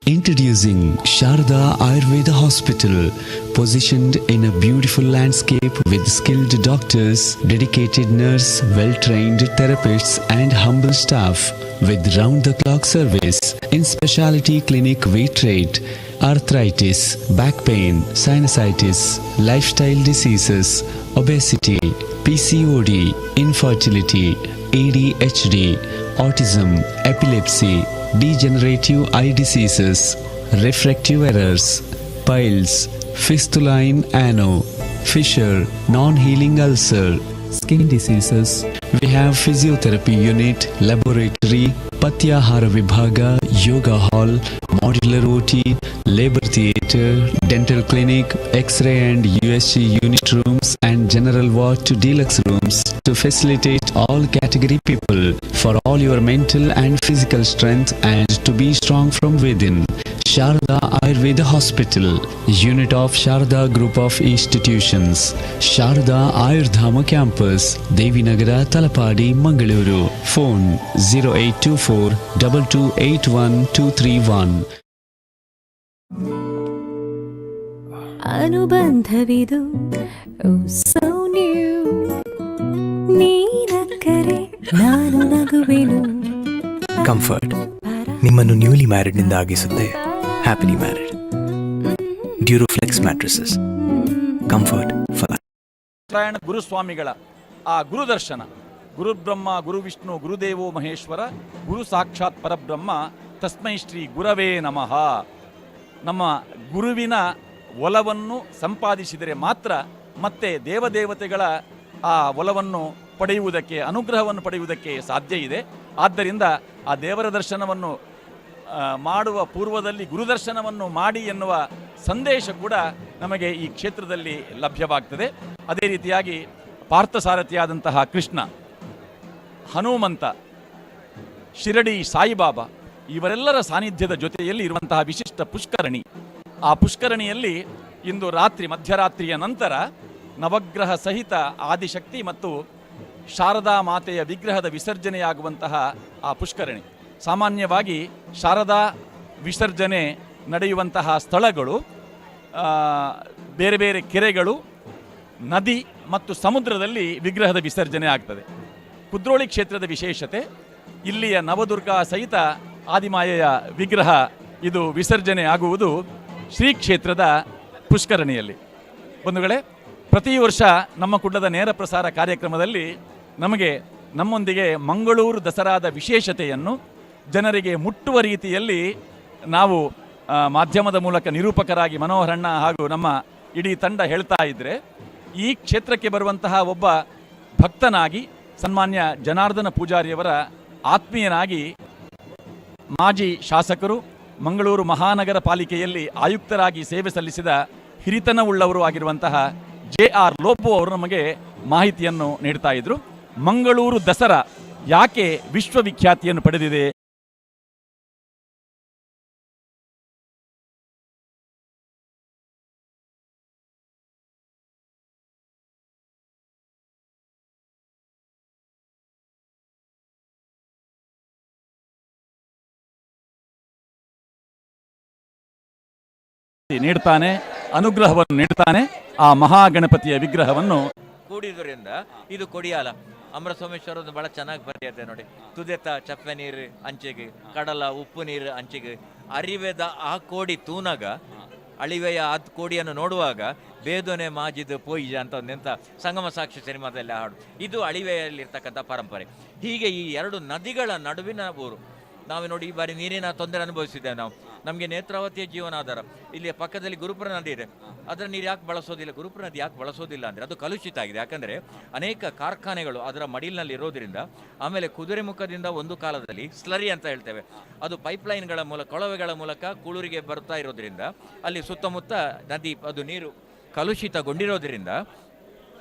S17: Introducing Sharada Ayurveda Hospital, positioned in a beautiful landscape with skilled doctors, dedicated nurse, well-trained therapists and humble staff with round-the-clock service. In specialty clinic we treat arthritis, back pain, sinusitis, lifestyle diseases, obesity, PCOD, infertility, ADHD, autism, epilepsy, degenerative eye diseases, refractive errors, piles, fistula in ano, fissure, non-healing ulcer, skin diseases. We have physiotherapy unit, laboratory, Patyahara Vibhaga, yoga hall, modular OT, labor theatre, dental clinic, X-ray and USG unit rooms and general ward to deluxe rooms to facilitate all category people for all your mental and physical strength and to be strong from within. Sharada Ayurveda Hospital, unit of Sharada Group of Institutions, Sharada Ayurdhama Campus, Devinagara, Talapadi, Mangaluru. Phone 0824 2281231.
S18: ಅನುಬಂಧವಿದು so new, ನೀನಕ್ಕರೆ ನಾನು ನಗುವೆನು.
S22: Comfort ನಿಮ್ಮನ್ನು newly ಮ್ಯಾರಿಡ್ನಿಂದ ಆಗಿಸುತ್ತೆ happily married. Duroflex mattresses, comfort for
S8: Narayana ಗುರುಸ್ವಾಮಿಗಳ ಆ ಗುರುದರ್ಶನ, ಗುರುಬ್ರಹ್ಮ ಗುರುವಿಷ್ಣು ಗುರುದೇವೋ ಮಹೇಶ್ವರ ಗುರು ಸಾಕ್ಷಾತ್ ಪರಬ್ರಹ್ಮ ತಸ್ಮೈ ಶ್ರೀ ಗುರವೇ ನಮಃ. ನಮ್ಮ ಗುರುವಿನ ಒಲವನ್ನು ಸಂಪಾದಿಸಿದರೆ ಮಾತ್ರ ಮತ್ತೆ ದೇವದೇವತೆಗಳ ಆ ಒಲವನ್ನು ಪಡೆಯುವುದಕ್ಕೆ, ಅನುಗ್ರಹವನ್ನು ಪಡೆಯುವುದಕ್ಕೆ ಸಾಧ್ಯ ಇದೆ. ಆದ್ದರಿಂದ ಆ ದೇವರ ದರ್ಶನವನ್ನು ಮಾಡುವ ಪೂರ್ವದಲ್ಲಿ ಗುರುದರ್ಶನವನ್ನು ಮಾಡಿ ಎನ್ನುವ ಸಂದೇಶ ಕೂಡ ನಮಗೆ ಈ ಕ್ಷೇತ್ರದಲ್ಲಿ ಲಭ್ಯವಾಗ್ತದೆ. ಅದೇ ರೀತಿಯಾಗಿ ಪಾರ್ಥಸಾರಥಿಯಾದಂತಹ ಕೃಷ್ಣ, ಹನುಮಂತ, ಶಿರಡಿ ಸಾಯಿಬಾಬಾ ಇವರೆಲ್ಲರ ಸಾನ್ನಿಧ್ಯದ ಜೊತೆಯಲ್ಲಿ ಇರುವಂತಹ ವಿಶಿಷ್ಟ ಪುಷ್ಕರಣಿ. ಆ ಪುಷ್ಕರಣಿಯಲ್ಲಿ ಇಂದು ರಾತ್ರಿ ಮಧ್ಯರಾತ್ರಿಯ ನಂತರ ನವಗ್ರಹ ಸಹಿತ ಆದಿಶಕ್ತಿ ಮತ್ತು ಶಾರದಾ ಮಾತೆಯ ವಿಗ್ರಹದ ವಿಸರ್ಜನೆಯಾಗುವಂತಹ ಆ ಪುಷ್ಕರಣಿ. ಸಾಮಾನ್ಯವಾಗಿ ಶಾರದಾ ವಿಸರ್ಜನೆ ನಡೆಯುವಂತಹ ಸ್ಥಳಗಳು ಬೇರೆ ಬೇರೆ ಕೆರೆಗಳು, ನದಿ ಮತ್ತು ಸಮುದ್ರದಲ್ಲಿ ವಿಗ್ರಹದ ವಿಸರ್ಜನೆ ಆಗ್ತದೆ. ಕುದ್ರೋಳಿ ಕ್ಷೇತ್ರದ ವಿಶೇಷತೆ ಇಲ್ಲಿಯ ನವದುರ್ಗಾ ಸಹಿತ ಆದಿಮಾಯೆಯ ವಿಗ್ರಹ ಇದು ವಿಸರ್ಜನೆ ಆಗುವುದು ಶ್ರೀ ಕ್ಷೇತ್ರದ ಪುಷ್ಕರಣಿಯಲ್ಲಿ. ಬಂಧುಗಳೇ, ಪ್ರತಿ ವರ್ಷ ನಮ್ಮ ಕುಡ್ಲದ ನೇರ ಪ್ರಸಾರ ಕಾರ್ಯಕ್ರಮದಲ್ಲಿ ನಮಗೆ ನಮ್ಮೊಂದಿಗೆ ಮಂಗಳೂರು ದಸರಾದ ವಿಶೇಷತೆಯನ್ನು ಜನರಿಗೆ ಮುಟ್ಟುವ ರೀತಿಯಲ್ಲಿ ನಾವು ಮಾಧ್ಯಮದ ಮೂಲಕ ನಿರೂಪಕರಾಗಿ ಮನೋಹರಣ್ಣ ಹಾಗೂ ನಮ್ಮ ಇಡೀ ತಂಡ ಹೇಳ್ತಾ ಇದ್ದರೆ, ಈ ಕ್ಷೇತ್ರಕ್ಕೆ ಬರುವಂತಹ ಒಬ್ಬ ಭಕ್ತನಾಗಿ, ಸನ್ಮಾನ್ಯ ಜನಾರ್ದನ ಪೂಜಾರಿಯವರ ಆತ್ಮೀಯನಾಗಿ, ಮಾಜಿ ಶಾಸಕರು, ಮಂಗಳೂರು ಮಹಾನಗರ ಪಾಲಿಕೆಯಲ್ಲಿ ಆಯುಕ್ತರಾಗಿ ಸೇವೆ ಸಲ್ಲಿಸಿದ ಹಿರಿತನವುಳ್ಳವರು ಆಗಿರುವಂತಹ ಜೆ ಆರ್ ಲೋಬೋ ಅವರು ನಮಗೆ ಮಾಹಿತಿಯನ್ನು ನೀಡ್ತಾ ಇದ್ರು. ಮಂಗಳೂರು ದಸರಾ ಯಾಕೆ ವಿಶ್ವವಿಖ್ಯಾತಿಯನ್ನು ಪಡೆದಿದೆ? ನೀಡ್ತಾನೆ, ಅನುಗ್ರಹವನ್ನು ನೀಡ್ತಾನೆ. ಆ ಮಹಾಗಣಪತಿಯ ವಿಗ್ರಹವನ್ನು
S5: ಕೂಡಿದ್ರಿಂದ ಇದು ಕೊಡಿಯಾಲ ಅಮರ ಸೋಮೇಶ್ವರದ ಬಹಳ ಚೆನ್ನಾಗಿ ಬರೆಯುತ್ತೆ ನೋಡಿ. ತುದೆತ ಚಪ್ಪೆ ನೀರು ಅಂಚೆಗೆ, ಕಡಲ ಉಪ್ಪು ನೀರು ಅಂಚೆಗೆ, ಅರಿವೆದ ಆ ಕೋಡಿ ತೂನಾಗ, ಅಳಿವೆಯ ಆ ಕೋಡಿಯನ್ನು ನೋಡುವಾಗ ಬೇದೊನೆ ಮಾಜಿದ ಪೋಯಿಜ ಅಂತ ಒಂದೆಂತ ಸಂಗಮ ಸಾಕ್ಷಿ ಸಿನಿಮಾದಲ್ಲಿ ಹಾಡು. ಇದು ಅಳಿವೆಯಲ್ಲಿರ್ತಕ್ಕಂಥ ಪರಂಪರೆ. ಹೀಗೆ ಈ ಎರಡು ನದಿಗಳ ನಡುವಿನ ಊರು. ನಾವು ನೋಡಿ ಈ ಬಾರಿ ನೀರಿನ ತೊಂದರೆ ಅನುಭವಿಸಿದ್ದೇವೆ ನಾವು. ನಮಗೆ ನೇತ್ರಾವತಿಯ ಜೀವನಾಧಾರ. ಇಲ್ಲಿ ಪಕ್ಕದಲ್ಲಿ ಗುರುಪುರ ನದಿ ಇದೆ, ಅದರ ನೀರು ಯಾಕೆ ಬಳಸೋದಿಲ್ಲ, ಗುರುಪುರ ನದಿ ಯಾಕೆ ಬಳಸೋದಿಲ್ಲ ಅಂದರೆ ಅದು ಕಲುಷಿತ ಆಗಿದೆ. ಯಾಕಂದರೆ ಅನೇಕ ಕಾರ್ಖಾನೆಗಳು ಅದರ ಮಡಿಲಿನಲ್ಲಿ ಇರೋದರಿಂದ, ಆಮೇಲೆ ಕುದುರೆಮುಖದಿಂದ ಒಂದು ಕಾಲದಲ್ಲಿ ಸ್ಲರಿ ಅಂತ ಹೇಳ್ತೇವೆ, ಅದು ಪೈಪ್ಲೈನ್ಗಳ ಮೂಲಕ, ಕೊಳವೆಗಳ ಮೂಲಕ ಕೂಳೂರಿಗೆ ಬರ್ತಾ ಇರೋದ್ರಿಂದ ಅಲ್ಲಿ ಸುತ್ತಮುತ್ತ ನದಿ ಅದು ನೀರು ಕಲುಷಿತಗೊಂಡಿರೋದ್ರಿಂದ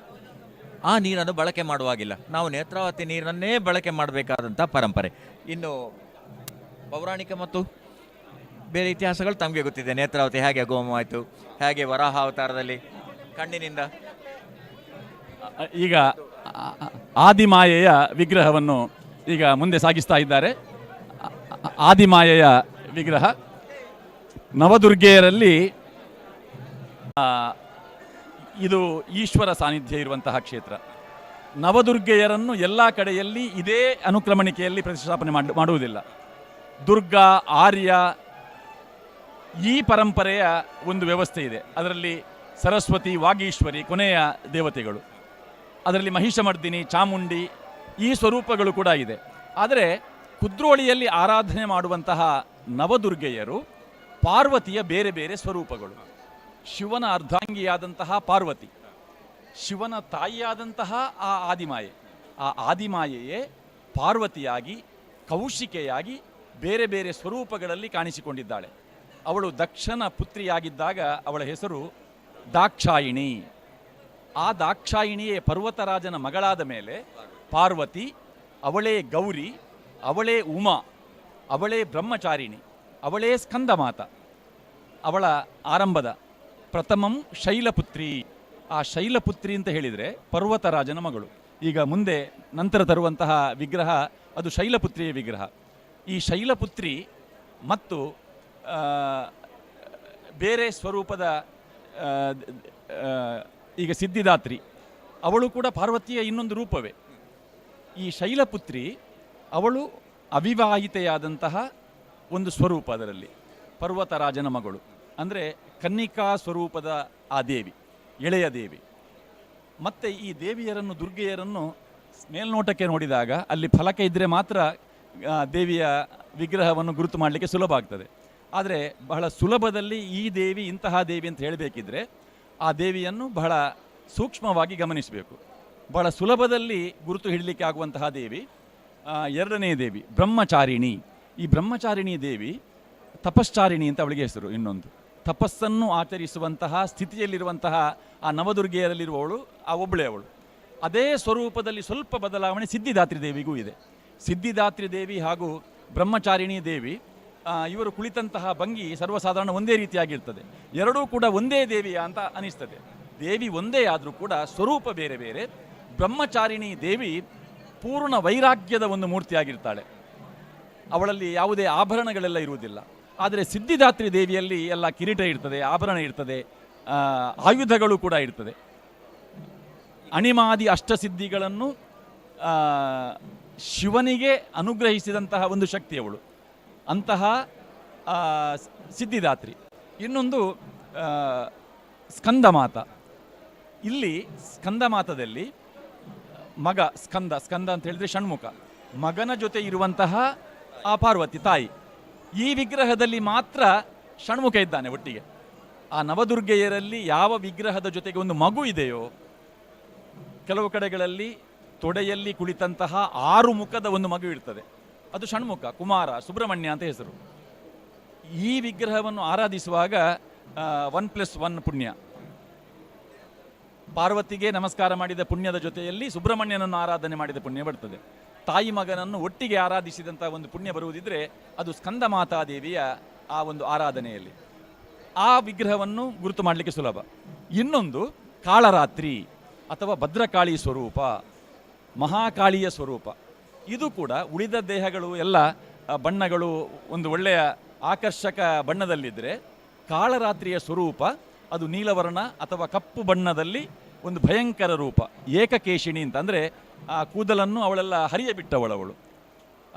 S5: ಆ ನೀರನ್ನು ಬಳಕೆ ಮಾಡುವಾಗಿಲ್ಲ. ನಾವು ನೇತ್ರಾವತಿ ನೀರನ್ನೇ ಬಳಕೆ ಮಾಡಬೇಕಾದಂಥ ಪರಂಪರೆ. ಇನ್ನು ಪೌರಾಣಿಕ ಮತ್ತು ಬೇರೆ ಇತಿಹಾಸಗಳು ತಮಗೆ ಗೊತ್ತಿದೆ. ನೇತ್ರಾವತಿ ಹೇಗೆ ಗೋಮವಾಯಿತು, ಹೇಗೆ ವರಾಹ ಅವತಾರದಲ್ಲಿ ಕಣ್ಣಿನಿಂದ.
S8: ಈಗ ಆದಿಮಾಯೆಯ ವಿಗ್ರಹವನ್ನು ಈಗ ಮುಂದೆ ಸಾಗಿಸ್ತಾ ಇದ್ದಾರೆ. ಆದಿಮಾಯೆಯ ವಿಗ್ರಹ ನವದುರ್ಗೆಯರಲ್ಲಿ ಇದು ಈಶ್ವರ ಸಾನ್ನಿಧ್ಯ ಇರುವಂತಹ ಕ್ಷೇತ್ರ. ನವದುರ್ಗೆಯರನ್ನು ಎಲ್ಲ ಕಡೆಯಲ್ಲಿ ಇದೇ ಅನುಕ್ರಮಣಿಕೆಯಲ್ಲಿ ಪ್ರತಿಷ್ಠಾಪನೆ ಮಾಡುವುದಿಲ್ಲ. ದುರ್ಗಾ, ಆರ್ಯ ಈ ಪರಂಪರೆಯ ಒಂದು ವ್ಯವಸ್ಥೆ ಇದೆ. ಅದರಲ್ಲಿ ಸರಸ್ವತಿ, ವಾಗೀಶ್ವರಿ ಕೊನೆಯ ದೇವತೆಗಳು. ಅದರಲ್ಲಿ ಮಹಿಷಮರ್ದಿನಿ, ಚಾಮುಂಡಿ ಈ ಸ್ವರೂಪಗಳು ಕೂಡ ಇದೆ. ಆದರೆ ಕುದ್ರೋಳಿಯಲ್ಲಿ ಆರಾಧನೆ ಮಾಡುವಂತಹ ನವದುರ್ಗೆಯರು ಪಾರ್ವತಿಯ ಬೇರೆ ಬೇರೆ ಸ್ವರೂಪಗಳು. ಶಿವನ ಅರ್ಧಾಂಗಿಯಾದಂತಹ ಪಾರ್ವತಿ, ಶಿವನ ತಾಯಿಯಾದಂತಹ ಆ ಆದಿಮಾಯೆ, ಆ ಆದಿಮಾಯೆಯೇ ಪಾರ್ವತಿಯಾಗಿ ಕೌಶಿಕೆಯಾಗಿ ಬೇರೆ ಬೇರೆ ಸ್ವರೂಪಗಳಲ್ಲಿ ಕಾಣಿಸಿಕೊಂಡಿದ್ದಾಳೆ. ಅವಳು ದಕ್ಷನ ಪುತ್ರಿಯಾಗಿದ್ದಾಗ ಅವಳ ಹೆಸರು ದಾಕ್ಷಾಯಿಣಿ. ಆ ದಾಕ್ಷಾಯಿಣಿಯೇ ಪರ್ವತರಾಜನ ಮಗಳಾದ ಮೇಲೆ ಪಾರ್ವತಿ, ಅವಳೇ ಗೌರಿ, ಅವಳೇ ಉಮಾ, ಅವಳೇ ಬ್ರಹ್ಮಚಾರಿಣಿ, ಅವಳೇ ಸ್ಕಂದಮಾತ. ಅವಳ ಆರಂಭದ ಪ್ರಥಮಂ ಶೈಲಪುತ್ರಿ. ಆ ಶೈಲಪುತ್ರಿ ಅಂತ ಹೇಳಿದರೆ ಪರ್ವತರಾಜನ ಮಗಳು. ಈಗ ಮುಂದೆ ನಂತರ ತರುವಂತಹ ವಿಗ್ರಹ ಅದು ಶೈಲಪುತ್ರಿಯ ವಿಗ್ರಹ. ಈ ಶೈಲಪುತ್ರಿ ಮತ್ತು ಬೇರೆ ಸ್ವರೂಪದ ಈಗ ಸಿದ್ಧಿದಾತ್ರಿ, ಅವಳು ಕೂಡ ಪಾರ್ವತಿಯ ಇನ್ನೊಂದು ರೂಪವೇ. ಈ ಶೈಲಪುತ್ರಿ ಅವಳು ಅವಿವಾಹಿತೆಯಾದಂತಹ ಒಂದು ಸ್ವರೂಪ. ಅದರಲ್ಲಿ ಪರ್ವತರಾಜನ ಮಗಳು ಅಂದರೆ ಕನ್ನಿಕಾ ಸ್ವರೂಪದ ಆ ದೇವಿ, ಎಳೆಯ ದೇವಿ. ಮತ್ತು ಈ ದೇವಿಯರನ್ನು, ದುರ್ಗೆಯರನ್ನು ಮೇಲ್ನೋಟಕ್ಕೆ ನೋಡಿದಾಗ ಅಲ್ಲಿ ಫಲಕ ಇದ್ದರೆ ಮಾತ್ರ ದೇವಿಯ ವಿಗ್ರಹವನ್ನು ಗುರುತು ಮಾಡಲಿಕ್ಕೆ ಸುಲಭ ಆಗ್ತದೆ. ಆದರೆ ಬಹಳ ಸುಲಭದಲ್ಲಿ ಈ ದೇವಿ ಇಂತಹ ದೇವಿ ಅಂತ ಹೇಳಬೇಕಿದ್ರೆ ಆ ದೇವಿಯನ್ನು ಬಹಳ ಸೂಕ್ಷ್ಮವಾಗಿ ಗಮನಿಸಬೇಕು. ಬಹಳ ಸುಲಭದಲ್ಲಿ ಗುರುತು ಹಿಡಲಿಕ್ಕೆ ಆಗುವಂತಹ ದೇವಿ ಎರಡನೇ ದೇವಿ ಬ್ರಹ್ಮಚಾರಿಣಿ. ಈ ಬ್ರಹ್ಮಚಾರಿಣಿ ದೇವಿ ತಪಶ್ಚಾರಿಣಿ ಅಂತ ಅವಳಿಗೆ ಹೆಸರು. ಇನ್ನೊಂದು ತಪಸ್ಸನ್ನು ಆಚರಿಸುವಂತಹ ಸ್ಥಿತಿಯಲ್ಲಿರುವಂತಹ ಆ ನವದುರ್ಗೆಯರಲ್ಲಿರುವವಳು ಆ ಒಬ್ಬಳೇ ಅವಳು. ಅದೇ ಸ್ವರೂಪದಲ್ಲಿ ಸ್ವಲ್ಪ ಬದಲಾವಣೆ ಸಿದ್ಧಿದಾತ್ರಿ ದೇವಿಗೂ ಇದೆ. ಸಿದ್ಧಿದಾತ್ರಿ ದೇವಿ ಹಾಗೂ ಬ್ರಹ್ಮಚಾರಿಣಿ ದೇವಿ ಇವರು ಕುಳಿತಂತಹ ಭಂಗಿ ಸರ್ವಸಾಧಾರಣ ಒಂದೇ ರೀತಿಯಾಗಿರ್ತದೆ. ಎರಡೂ ಕೂಡ ಒಂದೇ ದೇವಿಯ ಅಂತ ಅನಿಸ್ತದೆ. ದೇವಿ ಒಂದೇ ಆದರೂ ಕೂಡ ಸ್ವರೂಪ ಬೇರೆ ಬೇರೆ. ಬ್ರಹ್ಮಚಾರಿಣಿ ದೇವಿ ಪೂರ್ಣ ವೈರಾಗ್ಯದ ಒಂದು ಮೂರ್ತಿಯಾಗಿರ್ತಾಳೆ. ಅವಳಲ್ಲಿ ಯಾವುದೇ ಆಭರಣಗಳೆಲ್ಲ ಇರುವುದಿಲ್ಲ. ಆದರೆ ಸಿದ್ಧಿದಾತ್ರಿ ದೇವಿಯಲ್ಲಿ ಎಲ್ಲ ಕಿರೀಟ ಇರ್ತದೆ, ಆಭರಣ ಇರ್ತದೆ, ಆಯುಧಗಳು ಕೂಡ ಇರ್ತದೆ. ಅಣಿಮಾದಿ ಅಷ್ಟಸಿದ್ಧಿಗಳನ್ನು ಶಿವನಿಗೆ ಅನುಗ್ರಹಿಸಿದಂತಹ ಒಂದು ಶಕ್ತಿ ಅವಳು, ಅಂತಹ ಸಿದ್ಧಿದಾತ್ರಿ. ಇನ್ನೊಂದು ಸ್ಕಂದಮಾತ. ಇಲ್ಲಿ ಸ್ಕಂದಮಾತದಲ್ಲಿ ಮಗ ಸ್ಕಂದ, ಸ್ಕಂದ ಅಂತ ಹೇಳಿದರೆ ಷಣ್ಮುಖ, ಮಗನ ಜೊತೆ ಇರುವಂತಹ ಆ ಪಾರ್ವತಿ ತಾಯಿ. ಈ ವಿಗ್ರಹದಲ್ಲಿ ಮಾತ್ರ ಷಣ್ಮುಖ ಇದ್ದಾನೆ ಒಟ್ಟಿಗೆ. ಆ ನವದುರ್ಗೆಯರಲ್ಲಿ ಯಾವ ವಿಗ್ರಹದ ಜೊತೆಗೆ ಒಂದು ಮಗು ಇದೆಯೋ, ಕೆಲವು ಕಡೆಗಳಲ್ಲಿ ತೊಡೆಯಲ್ಲಿ ಕುಳಿತಂತಹ 6 ಮುಖದ ಒಂದು ಮಗು ಇರ್ತದೆ, ಅದು ಷಣ್ಮುಖ ಕುಮಾರ ಸುಬ್ರಹ್ಮಣ್ಯ ಅಂತ ಹೆಸರು. ಈ ವಿಗ್ರಹವನ್ನು ಆರಾಧಿಸುವಾಗ 1+1 ಪುಣ್ಯ. ಪಾರ್ವತಿಗೆ ನಮಸ್ಕಾರ ಮಾಡಿದ ಪುಣ್ಯದ ಜೊತೆಯಲ್ಲಿ ಸುಬ್ರಹ್ಮಣ್ಯನನ್ನು ಆರಾಧನೆ ಮಾಡಿದ ಪುಣ್ಯ ಬರ್ತದೆ. ತಾಯಿ ಮಗನನ್ನು ಒಟ್ಟಿಗೆ ಆರಾಧಿಸಿದಂಥ ಒಂದು ಪುಣ್ಯ ಬರುವುದಿದ್ರೆ ಅದು ಸ್ಕಂದ ಮಾತಾದೇವಿಯ ಆ ಒಂದು ಆರಾಧನೆಯಲ್ಲಿ. ಆ ವಿಗ್ರಹವನ್ನು ಗುರುತು ಮಾಡಲಿಕ್ಕೆ ಸುಲಭ. ಇನ್ನೊಂದು ಕಾಳರಾತ್ರಿ ಅಥವಾ ಭದ್ರಕಾಳಿ ಸ್ವರೂಪ, ಮಹಾಕಾಳಿಯ ಸ್ವರೂಪ. ಇದು ಕೂಡ ಉಳಿದ ದೇಹಗಳು ಎಲ್ಲ ಬಣ್ಣಗಳು ಒಂದು ಒಳ್ಳೆಯ ಆಕರ್ಷಕ ಬಣ್ಣದಲ್ಲಿದ್ದರೆ, ಕಾಳರಾತ್ರಿಯ ಸ್ವರೂಪ ಅದು ನೀಲವರ್ಣ ಅಥವಾ ಕಪ್ಪು ಬಣ್ಣದಲ್ಲಿ ಒಂದು ಭಯಂಕರ ರೂಪ. ಏಕಕೇಶಿಣಿ ಅಂತ ಅಂದರೆ ಆ ಕೂದಲನ್ನು ಅವಳೆಲ್ಲ ಹರಿಯ ಬಿಟ್ಟವಳವಳು.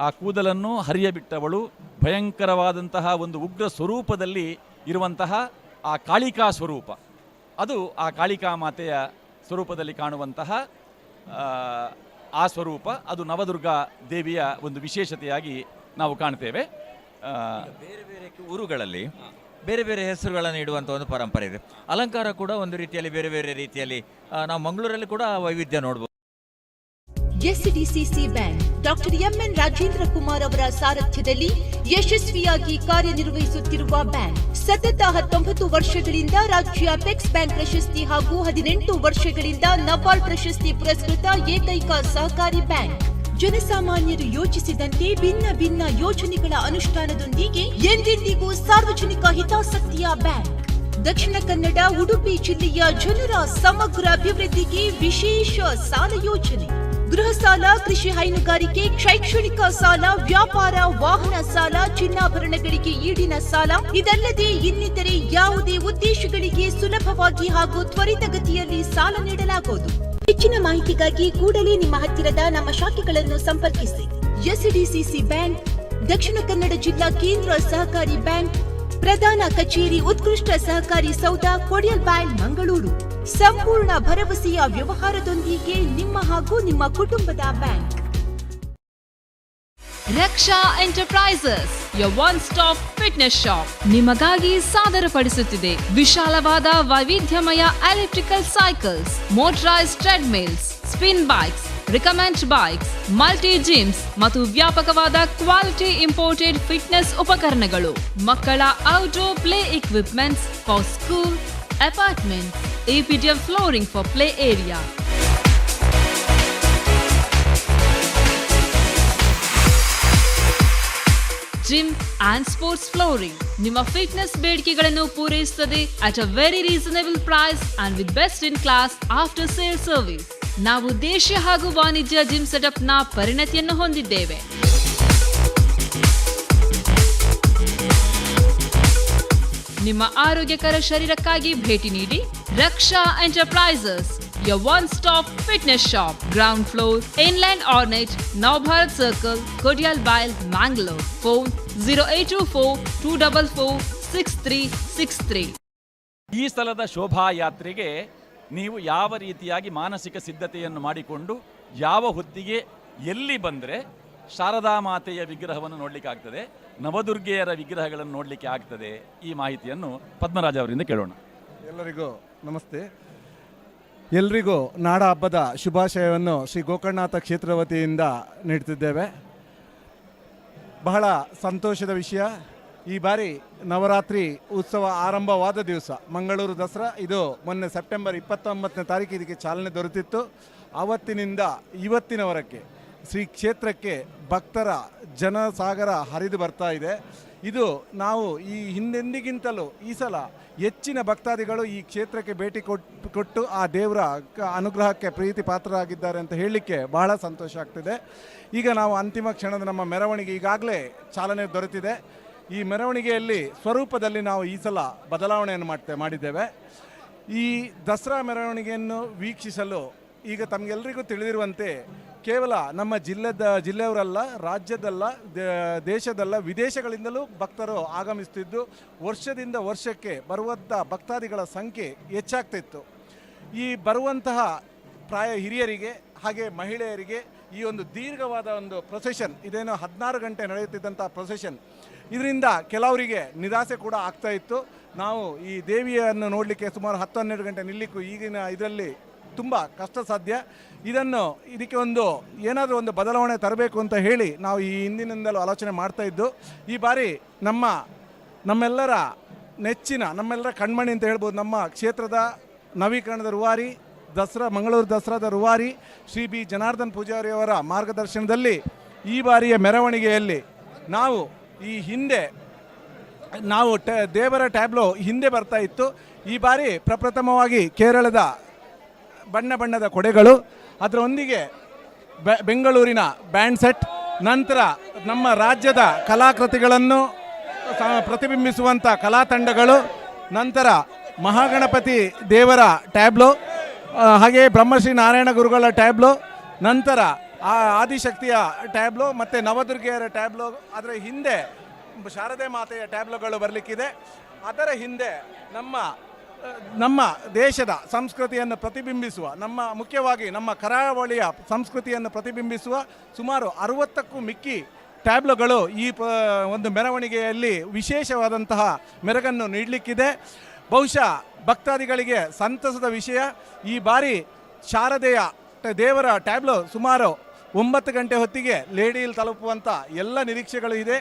S8: ಆ ಕೂದಲನ್ನು ಹರಿಯ ಬಿಟ್ಟವಳು ಭಯಂಕರವಾದಂತಹ ಒಂದು ಉಗ್ರ ಸ್ವರೂಪದಲ್ಲಿ ಇರುವಂತಹ ಆ ಕಾಳಿಕಾ ಸ್ವರೂಪ, ಅದು ಆ ಕಾಳಿಕಾ ಮಾತೆಯ ಸ್ವರೂಪದಲ್ಲಿ ಕಾಣುವಂತಹ ಆ ಸ್ವರೂಪ, ಅದು ನವದುರ್ಗಾ ದೇವಿಯ ಒಂದು ವಿಶೇಷತೆಯಾಗಿ ನಾವು ಕಾಣ್ತೇವೆ.
S5: ಬೇರೆ ಬೇರೆ ಊರುಗಳಲ್ಲಿ ಬೇರೆ ಬೇರೆ ಹೆಸರುಗಳನ್ನು ಇಡುವಂಥ ಒಂದು ಪರಂಪರೆ ಇದೆ. ಅಲಂಕಾರ ಕೂಡ ಒಂದು ರೀತಿಯಲ್ಲಿ ಬೇರೆ ಬೇರೆ ರೀತಿಯಲ್ಲಿ ನಾವು ಮಂಗಳೂರಲ್ಲಿ ಕೂಡ ವೈವಿಧ್ಯ ನೋಡ್ಬೋದು.
S2: SDCC bank doctor MN Rajendra Kumar ಅವರ ಸಾರಥ್ಯದಲ್ಲಿ ಯಶಸ್ವಿಯಾಗಿ ಕಾರ್ಯನಿರ್ವಹಿಸುತ್ತಿರುವ ಬ್ಯಾಂಕ್ ಸತತ 19 ವರ್ಷಗಳಿಂದ ರಾಜ್ಯ ಅಪೆಕ್ಸ್ ಬ್ಯಾಂಕ್ ಪ್ರಶಸ್ತಿ ಹಾಗೂ 18 ವರ್ಷಗಳಿಂದ ನಬಾರ್ಡ್ ಪ್ರಶಸ್ತಿ ಪುರಸ್ಕೃತ ಏಕೈಕ ಸಹಕಾರಿ ಬ್ಯಾಂಕ್. ಜನಸಾಮಾನ್ಯರು ಯೋಚಿಸಿದಂತೆ ಭಿನ್ನ ಭಿನ್ನ ಯೋಜನೆಗಳ ಅನುಷ್ಠಾನದೊಂದಿಗೆ ಎಂದೆಂದಿಗೂ ಸಾರ್ವಜನಿಕ ಹಿತಾಸಕ್ತಿಯ ಬ್ಯಾಂಕ್. ದಕ್ಷಿಣ ಕನ್ನಡ ಉಡುಪಿ ಜಿಲ್ಲೆಯ ಜನರ ಸಮಗ್ರ ಅಭಿವೃದ್ಧಿಗೆ ವಿಶೇಷ ಸಾಲ ಯೋಜನೆ, ಗೃಹ ಸಾಲ, ಕೃಷಿ ಹೈನುಗಾರಿಕೆ, ಶೈಕ್ಷಣಿಕ ಸಾಲ, ವ್ಯಾಪಾರ, ವಾಹನ ಸಾಲ, ಚಿನ್ನಾಭರಣಗಳಿಗೆ ಈಡಿನ ಸಾಲ, ಇದಲ್ಲದೆ ಇನ್ನಿತರೆ ಯಾವುದೇ ಉದ್ದೇಶಗಳಿಗೆ ಸುಲಭವಾಗಿ ಹಾಗೂ ತ್ವರಿತಗತಿಯಲ್ಲಿ ಸಾಲ ನೀಡಲಾಗುವುದು. ಹೆಚ್ಚಿನ ಮಾಹಿತಿಗಾಗಿ ಕೂಡಲೇ ನಿಮ್ಮ ಹತ್ತಿರದ ನಮ್ಮ ಶಾಖೆಗಳನ್ನು ಸಂಪರ್ಕಿಸಿ. ಎಸ್ಡಿಸಿಸಿ ಬ್ಯಾಂಕ್, ದಕ್ಷಿಣ ಕನ್ನಡ ಜಿಲ್ಲಾ ಕೇಂದ್ರ ಸಹಕಾರಿ ಬ್ಯಾಂಕ್, ಪ್ರಧಾನ ಕಚೇರಿ ಉತ್ಕೃಷ್ಟ ಸಹಕಾರಿ ಸೌಧ, ಕೊಡಿಯಲ್ಬೈಲ್, ಮಂಗಳೂರು. ಸಂಪೂರ್ಣ ಭರವಸೆಯ ವ್ಯವಹಾರದೊಂದಿಗೆ ನಿಮ್ಮ ಹಾಗೂ ನಿಮ್ಮ ಕುಟುಂಬದ bank.
S11: Raksha enterprises, your one stop fitness shop, ನಿಮಗಾಗಿ ಸಾದರಪಡಿಸುತ್ತಿದೆ ವಿಶಾಲವಾದ ವೈವಿಧ್ಯಮಯ elliptical cycles, motorised treadmills, spin bikes, recumbent bikes, multi gyms ಮತ್ತು ವ್ಯಾಪಕವಾದ ಕ್ವಾಲಿಟಿ ಇಂಪೋರ್ಟೆಡ್ ಫಿಟ್ನೆಸ್ ಉಪಕರಣಗಳು, ಮಕ್ಕಳ outdoor play equipments for school, apartment, EPDM flooring for play area, gym and sports flooring. ನಿಮ್ಮ fitness ಬೇಡಿಕೆಗಳನ್ನು ಪೂರೈಸುತ್ತದೆ at a very reasonable price and with best in class after sale service. ನಾವು ದೇಶೀಯ ಹಾಗೂ ವಾಣಿಜ್ಯ gym ಸೆಟಪ್ನ ಪರಿಣತಿಯನ್ನು ಹೊಂದಿದ್ದೇವೆ. ನಿಮ್ಮ ಆರೋಗ್ಯಕರ ಶರೀರಕ್ಕಾಗಿ ಭೇಟಿ ನೀಡಿ Raksha enterprises, your one stop fitness shop, ground floor, inland Ornate, Navabharat circle, Kodialbail, Mangalore. Phone 0824 244 6363.
S8: ಈ ಸ್ಥಳದ ಶೋಭಾಯಾತ್ರೆಗೆ ನೀವು ಯಾವ ರೀತಿಯಾಗಿ ಮಾನಸಿಕ ಸಿದ್ಧತೆಯನ್ನು ಮಾಡಿಕೊಂಡು ಯಾವ ಹೊತ್ತಿಗೆ ಎಲ್ಲಿ ಬಂದರೆ ಶಾರದಾ ಮಾತೆಯ ವಿಗ್ರಹವನ್ನು ನೋಡಲಿಕ್ಕೆ ಆಗ್ತದೆ, ನವದುರ್ಗೆಯರ ವಿಗ್ರಹಗಳನ್ನು ನೋಡಲಿಕ್ಕೆ ಆಗ್ತದೆ, ಈ ಮಾಹಿತಿಯನ್ನು ಪದ್ಮರಾಜ ಅವರಿಂದ ಕೇಳೋಣ.
S6: ಎಲ್ಲರಿಗೂ ನಮಸ್ತೆ. ಎಲ್ರಿಗೂ ನಾಡ ಹಬ್ಬದ ಶುಭಾಶಯವನ್ನು ಶ್ರೀ ಗೋಕರ್ಣನಾಥ ಕ್ಷೇತ್ರ ವತಿಯಿಂದ ನೀಡ್ತಿದ್ದೇವೆ. ಬಹಳ ಸಂತೋಷದ ವಿಷಯ, ಈ ಬಾರಿ ನವರಾತ್ರಿ ಉತ್ಸವ ಆರಂಭವಾದ ದಿವಸ ಮಂಗಳೂರು ದಸರಾ, ಇದು ಮೊನ್ನೆ ಸೆಪ್ಟೆಂಬರ್ 29ನೇ ತಾರೀಕು ಇದಕ್ಕೆ ಚಾಲನೆ ದೊರೆತಿತ್ತು. ಆವತ್ತಿನಿಂದ ಇವತ್ತಿನವರೆಗೆ ಶ್ರೀ ಕ್ಷೇತ್ರಕ್ಕೆ ಭಕ್ತರ ಜನಸಾಗರ ಹರಿದು ಬರ್ತಾ ಇದೆ. ಇದು ನಾವು ಈ ಹಿಂದೆಂದಿಗಿಂತಲೂ ಈ ಸಲ ಹೆಚ್ಚಿನ ಭಕ್ತಾದಿಗಳು ಈ ಕ್ಷೇತ್ರಕ್ಕೆ ಭೇಟಿ ಕೊಟ್ಟು ಆ ದೇವರ ಅನುಗ್ರಹಕ್ಕೆ ಪ್ರೀತಿ ಪಾತ್ರರಾಗಿದ್ದಾರೆ ಅಂತ ಹೇಳಲಿಕ್ಕೆ ಬಹಳ ಸಂತೋಷ ಆಗ್ತಿದೆ. ಈಗ ನಾವು ಅಂತಿಮ ಕ್ಷಣದ ನಮ್ಮ ಮೆರವಣಿಗೆ ಈಗಾಗಲೇ ಚಾಲನೆ ದೊರೆತಿದೆ. ಈ ಮೆರವಣಿಗೆಯಲ್ಲಿ ಸ್ವರೂಪದಲ್ಲಿ ನಾವು ಈ ಸಲ ಬದಲಾವಣೆಯನ್ನು ಮಾಡಿದ್ದೇವೆ. ಈ ದಸರಾ ಮೆರವಣಿಗೆಯನ್ನು ವೀಕ್ಷಿಸಲು ಈಗ ತಮಗೆಲ್ಲರಿಗೂ ತಿಳಿದಿರುವಂತೆ ಕೇವಲ ನಮ್ಮ ಜಿಲ್ಲೆಯವರಲ್ಲ, ರಾಜ್ಯದಲ್ಲ, ದೇಶದಲ್ಲ, ವಿದೇಶಗಳಿಂದಲೂ ಭಕ್ತರು ಆಗಮಿಸುತ್ತಿದ್ದು ವರ್ಷದಿಂದ ವರ್ಷಕ್ಕೆ ಬರುವಂಥ ಭಕ್ತಾದಿಗಳ ಸಂಖ್ಯೆ ಹೆಚ್ಚಾಗ್ತಿತ್ತು. ಈ ಬರುವಂತಹ ಪ್ರಾಯ ಹಿರಿಯರಿಗೆ ಹಾಗೆ ಮಹಿಳೆಯರಿಗೆ ಈ ಒಂದು ದೀರ್ಘವಾದ ಒಂದು ಪ್ರೊಸೆಷನ್, ಇದೇನೋ 16 ಗಂಟೆ ನಡೆಯುತ್ತಿದ್ದಂಥ ಪ್ರೊಸೆಷನ್, ಇದರಿಂದ ಕೆಲವರಿಗೆ ನಿರಾಸೆ ಕೂಡ ಆಗ್ತಾಯಿತ್ತು. ನಾವು ಈ ದೇವಿಯನ್ನು ನೋಡಲಿಕ್ಕೆ ಸುಮಾರು 10-12 ಗಂಟೆ ನಿಲ್ಲಿಕ್ಕೂ ಈಗಿನ ಇದರಲ್ಲಿ ತುಂಬ ಕಷ್ಟ ಸಾಧ್ಯ. ಇದಕ್ಕೆ ಒಂದು ಏನಾದರೂ ಒಂದು ಬದಲಾವಣೆ ತರಬೇಕು ಅಂತ ಹೇಳಿ ನಾವು ಈ ಹಿಂದಿನಿಂದಲೂ ಆಲೋಚನೆ ಮಾಡ್ತಾ ಇದ್ದು, ಈ ಬಾರಿ ನಮ್ಮೆಲ್ಲರ ನೆಚ್ಚಿನ, ನಮ್ಮೆಲ್ಲರ ಕಣ್ಮಣಿ ಅಂತ ಹೇಳ್ಬೋದು, ನಮ್ಮ ಕ್ಷೇತ್ರದ ನವೀಕರಣದ ರೂವಾರಿ, ದಸರಾ, ಮಂಗಳೂರು ದಸರಾದ ರೂವಾರಿ ಶ್ರೀ ಬಿ ಜನಾರ್ದನ್ ಪೂಜಾರಿಯವರ ಮಾರ್ಗದರ್ಶನದಲ್ಲಿ ಈ ಬಾರಿಯ ಮೆರವಣಿಗೆಯಲ್ಲಿ ನಾವು ಈ ಹಿಂದೆ ನಾವು ದೇವರ ಟ್ಯಾಬ್ಲೋ ಹಿಂದೆ ಬರ್ತಾ ಇತ್ತು. ಈ ಬಾರಿ ಪ್ರಪ್ರಥಮವಾಗಿ ಕೇರಳದ ಬಣ್ಣ ಬಣ್ಣದ ಕೊಡೆಗಳು, ಅದರೊಂದಿಗೆ ಬೆಂಗಳೂರಿನ ಬ್ಯಾಂಡ್ ಸೆಟ್, ನಂತರ ನಮ್ಮ ರಾಜ್ಯದ ಕಲಾಕೃತಿಗಳನ್ನು ಪ್ರತಿಬಿಂಬಿಸುವಂಥ ಕಲಾ ತಂಡಗಳು, ನಂತರ ಮಹಾಗಣಪತಿ ದೇವರ ಟ್ಯಾಬ್ಲೋ, ಹಾಗೆಯೇ ಬ್ರಹ್ಮಶ್ರೀ ನಾರಾಯಣ ಗುರುಗಳ ಟ್ಯಾಬ್ಲೋ, ನಂತರ ಆದಿಶಕ್ತಿಯ ಟ್ಯಾಬ್ಲೋ ಮತ್ತು ನವದುರ್ಗೆಯರ ಟ್ಯಾಬ್ಲೋ, ಅದರ ಹಿಂದೆ ಶಾರದೆ ಮಾತೆಯ ಟ್ಯಾಬ್ಲೋಗಳು ಬರಲಿಕ್ಕಿದೆ. ಅದರ ಹಿಂದೆ ನಮ್ಮ ನಮ್ಮ ದೇಶದ ಸಂಸ್ಕೃತಿಯನ್ನು ಪ್ರತಿಬಿಂಬಿಸುವ, ನಮ್ಮ ಮುಖ್ಯವಾಗಿ ನಮ್ಮ ಕರಾವಳಿಯ ಸಂಸ್ಕೃತಿಯನ್ನು ಪ್ರತಿಬಿಂಬಿಸುವ ಸುಮಾರು 60ಕ್ಕೂ ಮಿಕ್ಕಿ ಟ್ಯಾಬ್ಲೋಗಳು ಈ ಒಂದು ಮೆರವಣಿಗೆಯಲ್ಲಿ ವಿಶೇಷವಾದಂತಹ ಮೆರಗನ್ನು ನೀಡಲಿಕ್ಕಿದೆ. ಬಹುಶಃ ಭಕ್ತಾದಿಗಳಿಗೆ ಸಂತಸದ ವಿಷಯ, ಈ ಬಾರಿ ಶಾರದೆಯ ದೇವರ ಟ್ಯಾಬ್ಲೋ ಸುಮಾರು 9 ಗಂಟೆ ಹೊತ್ತಿಗೆ ಲೇಡಿಯಲ್ಲಿ ತಲುಪುವಂಥ ಎಲ್ಲ ನಿರೀಕ್ಷೆಗಳು ಇದೆ.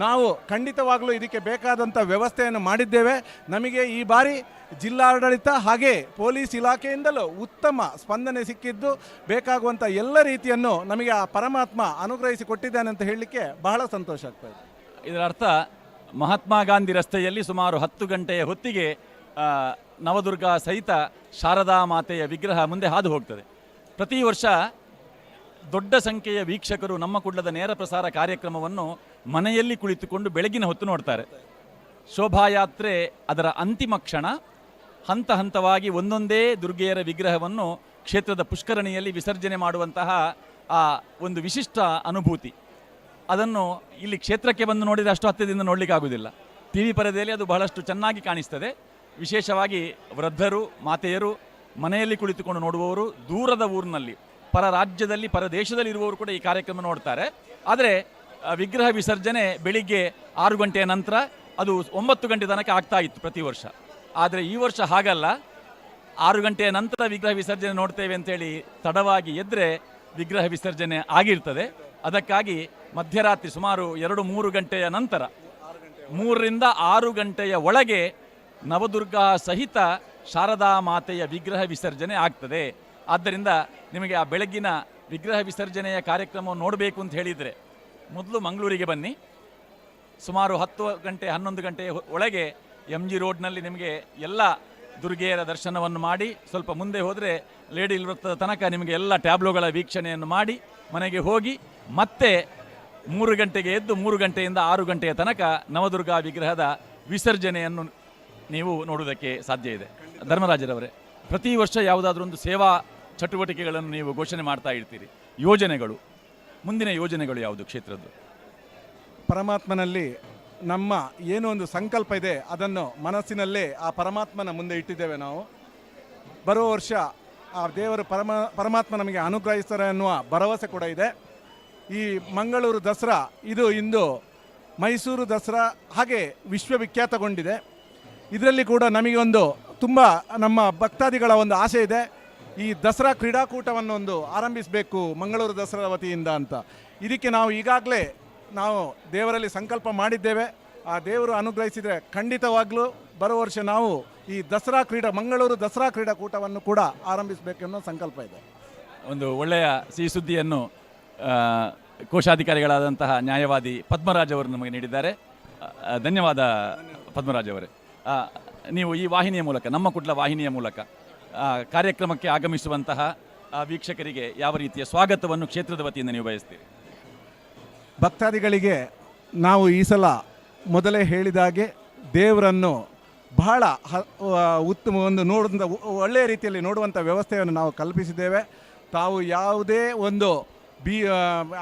S6: ನಾವು ಖಂಡಿತವಾಗಲೂ ಇದಕ್ಕೆ ಬೇಕಾದಂಥ ವ್ಯವಸ್ಥೆಯನ್ನು ಮಾಡಿದ್ದೇವೆ. ನಮಗೆ ಈ ಬಾರಿ ಜಿಲ್ಲಾಡಳಿತ ಹಾಗೆ ಪೊಲೀಸ್ ಇಲಾಖೆಯಿಂದಲೂ ಉತ್ತಮ ಸ್ಪಂದನೆ ಸಿಕ್ಕಿದ್ದು, ಬೇಕಾಗುವಂಥ ಎಲ್ಲ ರೀತಿಯನ್ನು ನಮಗೆ ಆ ಪರಮಾತ್ಮ ಅನುಗ್ರಹಿಸಿ ಕೊಟ್ಟಿದ್ದಾನೆ ಅಂತ ಹೇಳಲಿಕ್ಕೆ ಬಹಳ ಸಂತೋಷ ಆಗ್ತಾ ಇದೆ.
S8: ಇದರ ಅರ್ಥ ಮಹಾತ್ಮ ಗಾಂಧಿ ರಸ್ತೆಯಲ್ಲಿ ಸುಮಾರು 10 ಗಂಟೆಯ ಹೊತ್ತಿಗೆ ನವದುರ್ಗಾ ಸಹಿತ ಶಾರದಾ ಮಾತೆಯ ವಿಗ್ರಹ ಮುಂದೆ ಹಾದು ಹೋಗ್ತದೆ. ಪ್ರತಿ ವರ್ಷ ದೊಡ್ಡ ಸಂಖ್ಯೆಯ ವೀಕ್ಷಕರು ನಮ್ಮ ಕುಡ್ಲದ ನೇರ ಪ್ರಸಾರ ಕಾರ್ಯಕ್ರಮವನ್ನು ಮನೆಯಲ್ಲಿ ಕುಳಿತುಕೊಂಡು ಬೆಳಗಿನ ಹೊತ್ತು ನೋಡ್ತಾರೆ. ಶೋಭಾಯಾತ್ರೆ ಅದರ ಅಂತಿಮ ಕ್ಷಣ, ಹಂತ ಹಂತವಾಗಿ ಒಂದೊಂದೇ ದುರ್ಗೆಯರ ವಿಗ್ರಹವನ್ನು ಕ್ಷೇತ್ರದ ಪುಷ್ಕರಣಿಯಲ್ಲಿ ವಿಸರ್ಜನೆ ಮಾಡುವಂತಹ ಆ ಒಂದು ವಿಶಿಷ್ಟ ಅನುಭೂತಿ, ಅದನ್ನು ಇಲ್ಲಿ ಕ್ಷೇತ್ರಕ್ಕೆ ಬಂದು ನೋಡಿದರೆ ಅಷ್ಟು ಹತ್ತಿರದಿಂದ ನೋಡಲಿಕ್ಕೆ ಆಗುವುದಿಲ್ಲ. ಟಿ ವಿ ಪರದೆಯಲ್ಲಿ ಅದು ಬಹಳಷ್ಟು ಚೆನ್ನಾಗಿ ಕಾಣಿಸ್ತದೆ. ವಿಶೇಷವಾಗಿ ವೃದ್ಧರು, ಮಾತೆಯರು, ಮನೆಯಲ್ಲಿ ಕುಳಿತುಕೊಂಡು ನೋಡುವವರು, ದೂರದ ಊರಿನಲ್ಲಿ, ಪರ ರಾಜ್ಯದಲ್ಲಿ, ಪರ ದೇಶದಲ್ಲಿ ಇರುವವರು ಕೂಡ ಈ ಕಾರ್ಯಕ್ರಮ ನೋಡ್ತಾರೆ. ಆದರೆ ವಿಗ್ರಹ ವಿಸರ್ಜನೆ ಬೆಳಿಗ್ಗೆ 6 ಗಂಟೆಯ ನಂತರ ಅದು 9 ಗಂಟೆ ತನಕ ಆಗ್ತಾ ಇತ್ತು ಪ್ರತಿ ವರ್ಷ. ಆದರೆ ಈ ವರ್ಷ ಹಾಗಲ್ಲ. 6 ಗಂಟೆಯ ನಂತರ ವಿಗ್ರಹ ವಿಸರ್ಜನೆ ನೋಡ್ತೇವೆ ಅಂತೇಳಿ ತಡವಾಗಿ ಎದ್ದರೆ ವಿಗ್ರಹ ವಿಸರ್ಜನೆ ಆಗಿರ್ತದೆ. ಅದಕ್ಕಾಗಿ ಮಧ್ಯರಾತ್ರಿ ಸುಮಾರು 2-3 ಗಂಟೆಯ ನಂತರ 3ರಿಂದ 6 ಗಂಟೆಯ ಒಳಗೆ ನವದುರ್ಗಾ ಸಹಿತ ಶಾರದಾ ಮಾತೆಯ ವಿಗ್ರಹ ವಿಸರ್ಜನೆ ಆಗ್ತದೆ. ಆದ್ದರಿಂದ ನಿಮಗೆ ಆ ಬೆಳಗ್ಗಿನ ವಿಗ್ರಹ ವಿಸರ್ಜನೆಯ ಕಾರ್ಯಕ್ರಮವನ್ನು ನೋಡಬೇಕು ಅಂತ ಹೇಳಿದರೆ ಮೊದಲು ಮಂಗಳೂರಿಗೆ ಬನ್ನಿ. ಸುಮಾರು 10 ಗಂಟೆ 11 ಗಂಟೆಯ ಒಳಗೆ ಎಮ್ ಜಿ ರೋಡ್ನಲ್ಲಿ ನಿಮಗೆ ಎಲ್ಲ ದುರ್ಗೆಯರ ದರ್ಶನವನ್ನು ಮಾಡಿ, ಸ್ವಲ್ಪ ಮುಂದೆ ಹೋದರೆ ಲೇಡಿ ವೃತ್ತದ ತನಕ ನಿಮಗೆ ಎಲ್ಲ ಟ್ಯಾಬ್ಲೋಗಳ ವೀಕ್ಷಣೆಯನ್ನು ಮಾಡಿ ಮನೆಗೆ ಹೋಗಿ ಮತ್ತೆ 3 ಗಂಟೆಗೆ ಎದ್ದು 3 ಗಂಟೆಯಿಂದ 6 ಗಂಟೆಯ ತನಕ ನವದುರ್ಗಾ ವಿಗ್ರಹದ ವಿಸರ್ಜನೆಯನ್ನು ನೀವು ನೋಡುವುದಕ್ಕೆ ಸಾಧ್ಯ ಇದೆ. ಧರ್ಮರಾಜರವರೇ, ಪ್ರತಿ ವರ್ಷ ಯಾವುದಾದ್ರೂ ಒಂದು ಸೇವಾ ಚಟುವಟಿಕೆಗಳನ್ನು ನೀವು ಘೋಷಣೆ ಮಾಡ್ತಾ ಇರ್ತೀರಿ. ಯೋಜನೆಗಳು, ಮುಂದಿನ ಯೋಜನೆಗಳು ಯಾವುದು ಕ್ಷೇತ್ರದ್ದು?
S6: ಪರಮಾತ್ಮನಲ್ಲಿ ನಮ್ಮ ಏನೋ ಒಂದು ಸಂಕಲ್ಪ ಇದೆ, ಅದನ್ನು ಮನಸ್ಸಿನಲ್ಲೇ ಆ ಪರಮಾತ್ಮನ ಮುಂದೆ ಇಟ್ಟಿದ್ದೇವೆ. ನಾವು ಬರುವ ವರ್ಷ ಆ ದೇವರು ಪರಮಾತ್ಮ ನಮಗೆ ಅನುಗ್ರಹಿಸ್ತಾರೆ ಅನ್ನುವ ಭರವಸೆ ಕೂಡ ಇದೆ. ಈ ಮಂಗಳೂರು ದಸರಾ ಇದು ಇಂದು ಮೈಸೂರು ದಸರಾ ಹಾಗೆ ವಿಶ್ವವಿಖ್ಯಾತಗೊಂಡಿದೆ. ಇದರಲ್ಲಿ ಕೂಡ ನಮಗೊಂದು ತುಂಬ ನಮ್ಮ ಭಕ್ತಾದಿಗಳ ಒಂದು ಆಸೆ ಇದೆ, ಈ ದಸರಾ ಕ್ರೀಡಾಕೂಟವನ್ನು ಒಂದು ಆರಂಭಿಸಬೇಕು ಮಂಗಳೂರು ದಸರಾ ವತಿಯಿಂದ ಅಂತ. ಇದಕ್ಕೆ ನಾವು ಈಗಾಗಲೇ ದೇವರಲ್ಲಿ ಸಂಕಲ್ಪ ಮಾಡಿದ್ದೇವೆ. ಆ ದೇವರು ಅನುಗ್ರಹಿಸಿದರೆ ಖಂಡಿತವಾಗಲೂ ಬರುವ ವರ್ಷ ನಾವು ಈ ದಸರಾ ಮಂಗಳೂರು ದಸರಾ ಕ್ರೀಡಾಕೂಟವನ್ನು ಕೂಡ ಆರಂಭಿಸಬೇಕೆನ್ನೋ ಸಂಕಲ್ಪ ಇದೆ.
S8: ಒಂದು ಒಳ್ಳೆಯ ಸಿಹಿ ಸುದ್ದಿಯನ್ನು ಕೋಶಾಧಿಕಾರಿಗಳಾದಂತಹ ನ್ಯಾಯವಾದಿ ಪದ್ಮರಾಜ್ ಅವರು ನಮಗೆ ನೀಡಿದ್ದಾರೆ. ಧನ್ಯವಾದ ಪದ್ಮರಾಜ್ ಅವರೇ. ನೀವು ಈ ವಾಹಿನಿಯ ಮೂಲಕ, ನಮ್ಮ ಕುಡ್ಲ ವಾಹಿನಿಯ ಮೂಲಕ ಕಾರ್ಯಕ್ರಮಕ್ಕೆ ಆಗಮಿಸುವಂತಹ ವೀಕ್ಷಕರಿಗೆ ಯಾವ ರೀತಿಯ ಸ್ವಾಗತವನ್ನು ಕ್ಷೇತ್ರದ ವತಿಯಿಂದ ನೀವು ಬಯಸ್ತೀರಿ?
S6: ಭಕ್ತಾದಿಗಳಿಗೆ ನಾವು ಈ ಸಲ ಮೊದಲೇ ಹೇಳಿದಾಗೆ ದೇವರನ್ನು ಬಹಳ ಉತ್ತಮ ಒಂದು ನೋಡುವಂಥ ಒಳ್ಳೆಯ ರೀತಿಯಲ್ಲಿ ನೋಡುವಂಥ ವ್ಯವಸ್ಥೆಯನ್ನು ನಾವು ಕಲ್ಪಿಸಿದ್ದೇವೆ. ತಾವು ಯಾವುದೇ ಒಂದು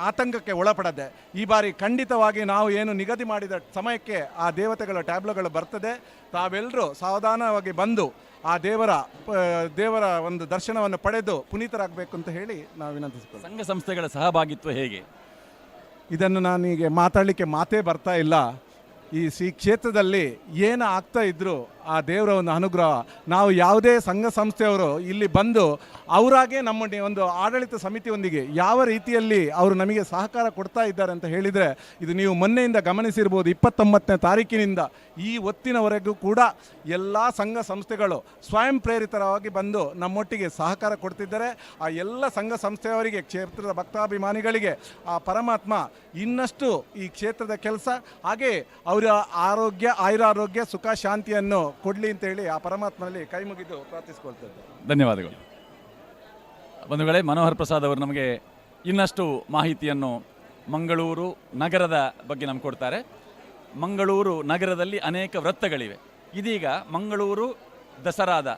S6: ಆತಂಕಕ್ಕೆ ಒಳಪಡದೆ ಈ ಬಾರಿ ಖಂಡಿತವಾಗಿ ನಾವು ಏನು ನಿಗದಿ ಮಾಡಿದ ಸಮಯಕ್ಕೆ ಆ ದೇವತೆಗಳ ಟ್ಯಾಬ್ಲೋಗಳು ಬರ್ತದೆ. ತಾವೆಲ್ಲರೂ ಸಾವಧಾನವಾಗಿ ಬಂದು ಆ ದೇವರ ಒಂದು ದರ್ಶನವನ್ನು ಪಡೆದು ಪುನೀತರಾಗಬೇಕು ಅಂತ ಹೇಳಿ ನಾವು ವಿನಂತಿಸಿಕೊಳ್ಳೋಣ.
S8: ಸಂಘ ಸಂಸ್ಥೆಗಳ ಸಹಭಾಗಿತ್ವ ಹೇಗೆ?
S6: ಇದನ್ನು ನಾನೀಗ ಮಾತಾಡಲಿಕ್ಕೆ ಮಾತೇ ಬರ್ತಾ ಇಲ್ಲ. ಈ ಶ್ರೀ ಕ್ಷೇತ್ರದಲ್ಲಿ ಏನು ಆಗ್ತಾ ಇದ್ದರೂ ಆ ದೇವರ ಒಂದು ಅನುಗ್ರಹ. ನಾವು ಯಾವುದೇ ಸಂಘ ಸಂಸ್ಥೆಯವರು ಇಲ್ಲಿ ಬಂದು ಅವರಾಗೆ ನಮ್ಮ ಒಂದು ಆಡಳಿತ ಸಮಿತಿಯೊಂದಿಗೆ ಯಾವ ರೀತಿಯಲ್ಲಿ ಅವರು ನಮಗೆ ಸಹಕಾರ ಕೊಡ್ತಾ ಇದ್ದಾರೆ ಅಂತ ಹೇಳಿದರೆ, ಇದು ನೀವು ಮೊನ್ನೆಯಿಂದ ಗಮನಿಸಿರ್ಬೋದು, 29ನೇ ತಾರೀಕಿನಿಂದ ಈ ಹೊತ್ತಿನವರೆಗೂ ಕೂಡ ಎಲ್ಲ ಸಂಘ ಸಂಸ್ಥೆಗಳು ಸ್ವಯಂ ಪ್ರೇರಿತರವಾಗಿ ಬಂದು ನಮ್ಮೊಟ್ಟಿಗೆ ಸಹಕಾರ ಕೊಡ್ತಿದ್ದಾರೆ. ಆ ಎಲ್ಲ ಸಂಘ ಸಂಸ್ಥೆಯವರಿಗೆ, ಕ್ಷೇತ್ರದ ಭಕ್ತಾಭಿಮಾನಿಗಳಿಗೆ ಆ ಪರಮಾತ್ಮ ಇನ್ನಷ್ಟು ಈ ಕ್ಷೇತ್ರದ ಕೆಲಸ ಹಾಗೆ ಅವರ ಆರೋಗ್ಯ, ಆಯುರಾರೋಗ್ಯ, ಸುಖ ಶಾಂತಿಯನ್ನು ಕೊಡಲಿ ಅಂತೇಳಿ ಆ ಪರಮಾತ್ಮನಲ್ಲಿ ಕೈ ಮುಗಿದು ಪ್ರಾರ್ಥಿಸಿಕೊಳ್ತೇವೆ.
S8: ಧನ್ಯವಾದಗಳು ಬಂಧುಗಳೇ. ಮನೋಹರ್ ಪ್ರಸಾದ್ ಅವರು ನಮಗೆ ಇನ್ನಷ್ಟು ಮಾಹಿತಿಯನ್ನು ಮಂಗಳೂರು ನಗರದ ಬಗ್ಗೆ ನಮ್ಗೆ ಕೊಡ್ತಾರೆ. ಮಂಗಳೂರು ನಗರದಲ್ಲಿ ಅನೇಕ ವೃತ್ತಗಳಿವೆ. ಇದೀಗ ಮಂಗಳೂರು ದಸರಾದ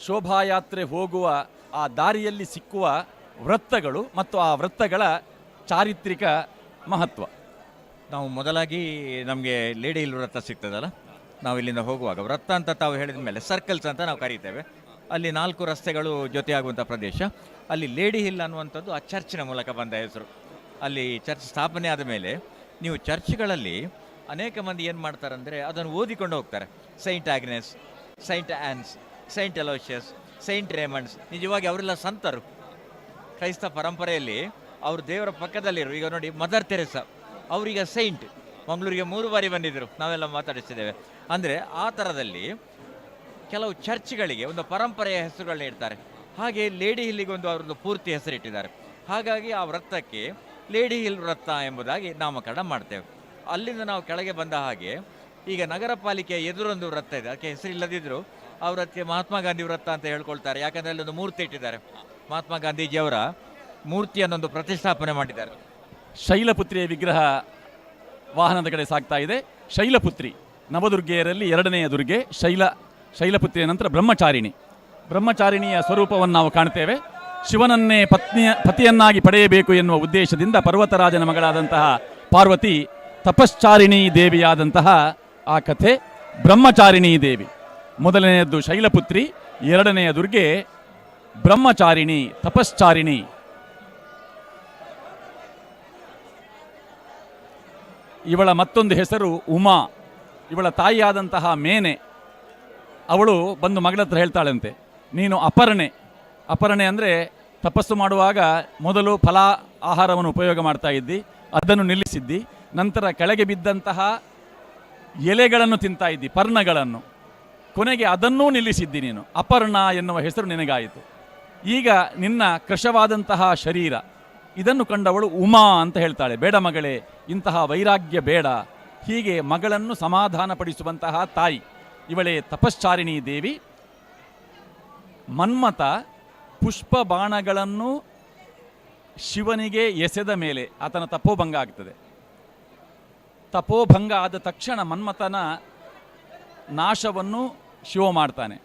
S8: ಶೋಭಾಯಾತ್ರೆ ಹೋಗುವ ಆ ದಾರಿಯಲ್ಲಿ ಸಿಕ್ಕುವ ವೃತ್ತಗಳು ಮತ್ತು ಆ ವೃತ್ತಗಳ ಚಾರಿತ್ರಿಕ ಮಹತ್ವ.
S5: ನಾವು ಮೊದಲಾಗಿ ನಮಗೆ ಲೇಡಿ ಹಿಲ್ ವೃತ್ತ ಸಿಗ್ತದಲ್ಲ, ನಾವು ಇಲ್ಲಿಂದ ಹೋಗುವಾಗ ವೃತ್ತ ಅಂತ ತಾವು ಹೇಳಿದ ಮೇಲೆ ಸರ್ಕಲ್ಸ್ ಅಂತ ನಾವು ಕರೀತೇವೆ. ಅಲ್ಲಿ 4 ರಸ್ತೆಗಳು ಜೊತೆಯಾಗುವಂಥ ಪ್ರದೇಶ. ಅಲ್ಲಿ ಲೇಡಿ ಹಿಲ್ ಅನ್ನುವಂಥದ್ದು ಆ ಚರ್ಚಿನ ಮೂಲಕ ಬಂದ ಹೆಸರು. ಅಲ್ಲಿ ಚರ್ಚ್ ಸ್ಥಾಪನೆ ಆದ ಮೇಲೆ ನೀವು ಚರ್ಚ್ಗಳಲ್ಲಿ ಅನೇಕ ಮಂದಿ ಏನು ಮಾಡ್ತಾರಂದರೆ ಅದನ್ನು ಓದಿಕೊಂಡು ಹೋಗ್ತಾರೆ. Saint Agnes, Saint Anne's, Saint Aloysius, Saint Raymond's. ನಿಜವಾಗಿ ಅವರೆಲ್ಲ ಸಂತರು. ಕ್ರೈಸ್ತ ಪರಂಪರೆಯಲ್ಲಿ ಅವರು ದೇವರ ಪಕ್ಕದಲ್ಲಿರು. ಈಗ ನೋಡಿ, ಮದರ್ ತೆರೆಸಾ ಅವರೀಗ ಸೈಂಟ್, ಮಂಗಳೂರಿಗೆ 3 ಬಾರಿ ಬಂದಿದ್ದರು, ನಾವೆಲ್ಲ ಮಾತಾಡಿಸಿದ್ದೇವೆ. ಅಂದರೆ ಆ ಥರದಲ್ಲಿ ಕೆಲವು ಚರ್ಚ್ಗಳಿಗೆ ಒಂದು ಪರಂಪರೆಯ ಹೆಸರುಗಳನ್ನ ಇಡ್ತಾರೆ. ಹಾಗೆ ಲೇಡಿ ಹಿಲ್ಲಿಗೆ ಒಂದು ಅವರದ್ದು ಪೂರ್ತಿ ಹೆಸರಿಟ್ಟಿದ್ದಾರೆ. ಹಾಗಾಗಿ ಆ ವೃತ್ತಕ್ಕೆ ಲೇಡಿ ಹಿಲ್ ವೃತ್ತ ಎಂಬುದಾಗಿ ನಾಮಕರಣ ಮಾಡ್ತೇವೆ. ಅಲ್ಲಿಂದ ನಾವು ಕೆಳಗೆ ಬಂದ ಹಾಗೆ ಈಗ ನಗರ ಪಾಲಿಕೆಯ ಎದುರೊಂದು ವೃತ್ತ ಇದೆ, ಅದಕ್ಕೆ ಹೆಸರಿಲ್ಲದಿದ್ದರೂ ಆ ವೃತ್ತಕ್ಕೆ ಮಹಾತ್ಮ ಗಾಂಧಿ ವೃತ್ತ ಅಂತ ಹೇಳ್ಕೊಳ್ತಾರೆ. ಯಾಕಂದರೆ ಅಲ್ಲೊಂದು ಮೂರ್ತಿ ಇಟ್ಟಿದ್ದಾರೆ, ಮಹಾತ್ಮ ಗಾಂಧೀಜಿಯವರ ಮೂರ್ತಿಯನ್ನೊಂದು ಪ್ರತಿಷ್ಠಾಪನೆ ಮಾಡಿದ್ದಾರೆ.
S8: ಶೈಲಪುತ್ರಿಯ ವಿಗ್ರಹ ವಾಹನದ ಕಡೆ ಸಾಗ್ತಾ ಇದೆ. ಶೈಲಪುತ್ರಿ ನವದುರ್ಗೆಯರಲ್ಲಿ ಎರಡನೆಯ ದುರ್ಗೆ. ಶೈಲಪುತ್ರಿಯ ನಂತರ ಬ್ರಹ್ಮಚಾರಿಣಿ. ಬ್ರಹ್ಮಚಾರಿಣಿಯ ಸ್ವರೂಪವನ್ನು ನಾವು ಕಾಣ್ತೇವೆ. ಶಿವನನ್ನೇ ಪತಿಯನ್ನಾಗಿ ಪಡೆಯಬೇಕು ಎನ್ನುವ ಉದ್ದೇಶದಿಂದ ಪರ್ವತರಾಜನ ಮಗಳಾದಂತಹ ಪಾರ್ವತಿ ತಪಶ್ಚಾರಿಣೀ ದೇವಿಯಾದಂತಹ ಆ ಕಥೆ ಬ್ರಹ್ಮಚಾರಿಣೀ ದೇವಿ. ಮೊದಲನೆಯದ್ದು ಶೈಲಪುತ್ರಿ, ಎರಡನೆಯ ದುರ್ಗೆ ಬ್ರಹ್ಮಚಾರಿಣಿ, ತಪಶ್ಚಾರಿಣಿ. ಇವಳ ಮತ್ತೊಂದು ಹೆಸರು ಉಮಾ. ಇವಳ ತಾಯಿಯಾದಂತಹ ಮೇನೆ ಅವಳು ಬಂದು ಮಗಳ ಹತ್ರ ಹೇಳ್ತಾಳಂತೆ, ನೀನು ಅಪರ್ಣೆ. ಅಪರ್ಣೆ ಅಂದರೆ ತಪಸ್ಸು ಮಾಡುವಾಗ ಮೊದಲು ಫಲ ಆಹಾರವನ್ನು ಉಪಯೋಗ ಮಾಡ್ತಾ ಇದ್ದಿ, ಅದನ್ನು ನಿಲ್ಲಿಸಿದ್ದಿ, ನಂತರ ಕೆಳಗೆ ಬಿದ್ದಂತಹ ಎಲೆಗಳನ್ನು ತಿಂತಾ ಇದ್ದಿ, ಪರ್ಣಗಳನ್ನು, ಕೊನೆಗೆ ಅದನ್ನೂ ನಿಲ್ಲಿಸಿದ್ದಿ ನೀನು. ಅಪರ್ಣ ಎನ್ನುವ ಹೆಸರು ನಿನಗಾಯಿತು. ಈಗ ನಿನ್ನ ಕೃಶವಾದಂತಹ ಶರೀರ ಇದನ್ನು ಕಂಡವಳು ಉಮಾ ಅಂತ ಹೇಳ್ತಾಳೆ. ಬೇಡ ಮಗಳೇ, ಇಂತಹ ವೈರಾಗ್ಯ ಬೇಡ. ಹೀಗೆ ಮಗಳನ್ನು ಸಮಾಧಾನಪಡಿಸುವಂತಹ ತಾಯಿ ಇವಳೇ ತಪಶ್ಚಾರಿಣಿ ದೇವಿ. ಮನ್ಮಥ ಪುಷ್ಪ ಬಾಣಗಳನ್ನು ಶಿವನಿಗೆ ಎಸೆದ ಮೇಲೆ ಆತನ ತಪೋಭಂಗ ಆಗ್ತದೆ. ತಪೋಭಂಗ ಆದ ತಕ್ಷಣ ಮನ್ಮಥನ ನಾಶವನ್ನು ಶಿವ ಮಾಡ್ತಾನೆ.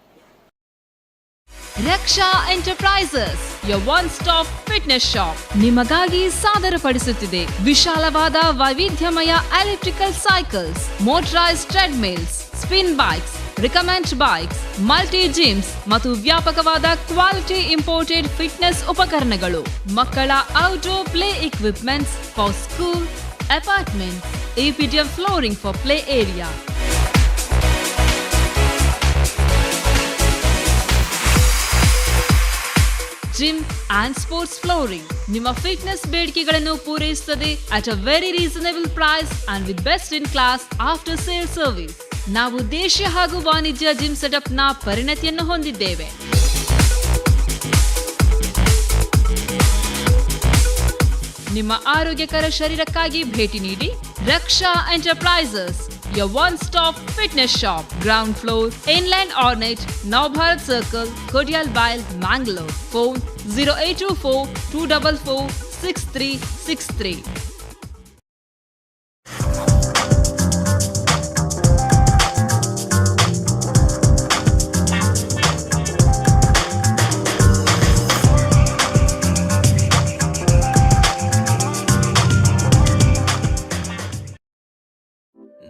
S11: Raksha enterprises, your one stop fitness shop, ನಿಮಗಾಗಿ ಸಾದರಪಡಿಸುತ್ತಿದೆ ವಿಶಾಲವಾದ ವೈವಿಧ್ಯಮಯ electrical cycles, motorised treadmills, spin bikes, recumbent bikes, multi gyms ಮತ್ತು ವ್ಯಾಪಕವಾದ ಕ್ವಾಲಿಟಿ ಇಂಪೋರ್ಟೆಡ್ ಫಿಟ್ನೆಸ್ ಉಪಕರಣಗಳು. ಮಕ್ಕಳ outdoor play equipments for school, apartment, EPDM flooring for play area. Gym and sports flooring ನಿಮ್ಮ fitness ಬೇಡಿಕೆಗಳನ್ನು ಪೂರೈಸುತ್ತದೆ at a very reasonable price and with best in class after sale service. ನಾವು ದೇಶೀಯ ಹಾಗೂ ವಾಣಿಜ್ಯ gym ಸೆಟಪ್ನ ಪರಿಣತಿಯನ್ನು ಹೊಂದಿದ್ದೇವೆ. ನಿಮ್ಮ ಆರೋಗ್ಯಕರ ಶರೀರಕ್ಕಾಗಿ ಭೇಟಿ ನೀಡಿ Raksha enterprises, your one stop fitness shop, ground floor, inland Ornate, Navbharat circle, Kodialbail, Mangalore. Phone 0824 244 6363.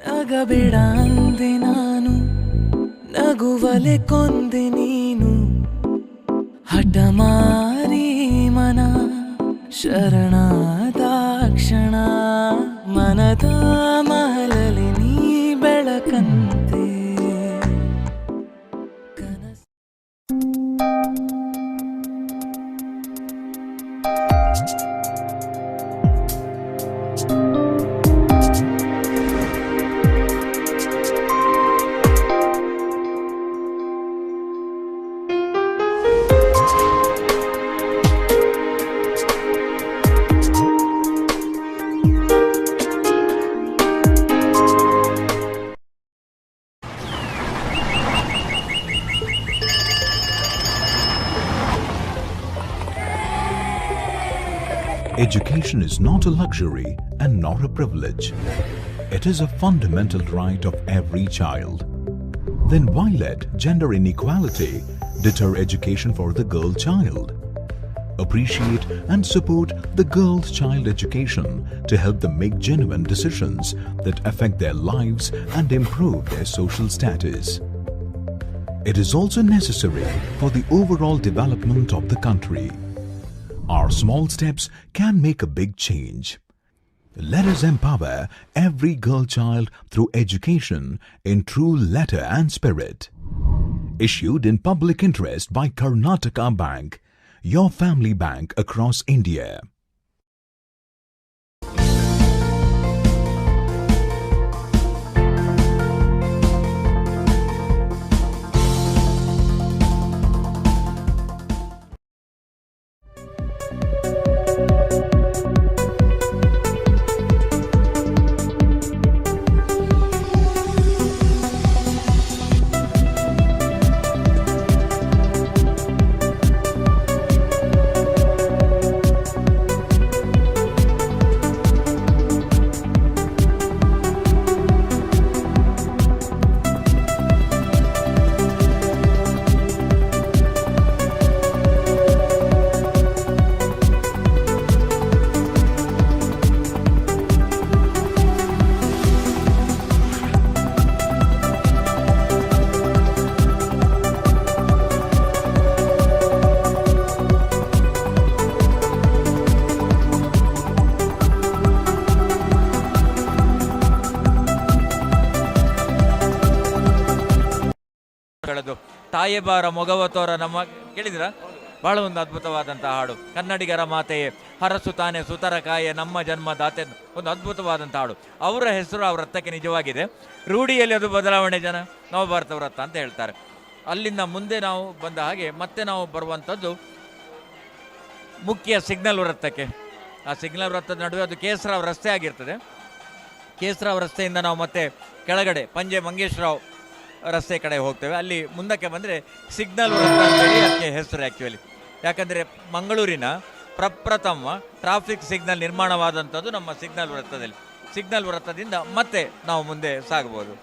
S10: ನಗಬೇಡ ಅಂದೆ ನಾನು, ನಗುವಲೆ ಕೊಂದೆ ನೀನು, ಹಠಮಾರಿ ಮನ ಶರಣಾದ ಕ್ಷಣ, ಮನದ ಮಹಲಲ್ಲಿ ನೀ
S1: Education is not a luxury and not a privilege. It is a fundamental right of every child. Then why let gender inequality deter education for the girl child? Appreciate and support the girl child education to help them make genuine decisions that affect their lives and improve their social status. It is also necessary for the overall development of the country. Our small steps can make a big change. Let us empower every girl child through education in true letter and spirit. Issued in public interest by Karnataka Bank, your family bank across India.
S5: ಗಳದ್ದು ತಾಯೇ ಬಾರ ಮೊಗವ ತೋರ ನಮ್ಮ ಕೇಳಿದಿರಾ? ಬಹಳ ಒಂದು ಅದ್ಭುತವಾದಂತಹ ಹಾಡು. ಕನ್ನಡಿಗರ ಮಾತೆಯೇ ಹರಸು ತಾನೆ ಸುತರ ಕಾಯೆ ನಮ್ಮ ಜನ್ಮ ದಾತೆ, ಒಂದು ಅದ್ಭುತವಾದಂಥ ಹಾಡು. ಅವರ ಹೆಸರು ಆ ವೃತ್ತಕ್ಕೆ ನಿಜವಾಗಿದೆ. ರೂಢಿಯಲ್ಲಿ ಅದು ಬದಲಾವಣೆ, ಜನ ನವಭಾರತ ವೃತ್ತ ಅಂತ ಹೇಳ್ತಾರೆ. ಅಲ್ಲಿಂದ ಮುಂದೆ ನಾವು ಬಂದ ಹಾಗೆ ಮತ್ತೆ ನಾವು ಬರುವಂಥದ್ದು ಮುಖ್ಯ ಸಿಗ್ನಲ್ ವೃತ್ತಕ್ಕೆ. ಆ ಸಿಗ್ನಲ್ ವೃತ್ತದ ನಡುವೆ ಅದು ಕೆ ಎಸ್ ರಾವ್ ರಸ್ತೆ ಆಗಿರ್ತದೆ. ಕೆ ಎಸ್ ರಾವ್ ರಸ್ತೆಯಿಂದ ನಾವು ಮತ್ತೆ ಕೆಳಗಡೆ ಪಂಜೆ ಮಂಗೇಶ್ ರಾವ್ ರಸ್ತೆ ಕಡೆ ಹೋಗ್ತೇವೆ. ಅಲ್ಲಿ ಮುಂದಕ್ಕೆ ಬಂದರೆ ಸಿಗ್ನಲ್ ವೃತ್ತ ಅಂತೇಳಿ ಅದಕ್ಕೆ ಹೆಸರು ಆ್ಯಕ್ಚುಲಿ. ಯಾಕಂದರೆ ಮಂಗಳೂರಿನ ಪ್ರಪ್ರಥಮ ಟ್ರಾಫಿಕ್ ಸಿಗ್ನಲ್ ನಿರ್ಮಾಣವಾದಂಥದ್ದು ನಮ್ಮ ಸಿಗ್ನಲ್ ವೃತ್ತದಲ್ಲಿ. ಸಿಗ್ನಲ್ ವೃತ್ತದಿಂದ ಮತ್ತೆ ನಾವು ಮುಂದೆ ಸಾಗ್ಬೋದು.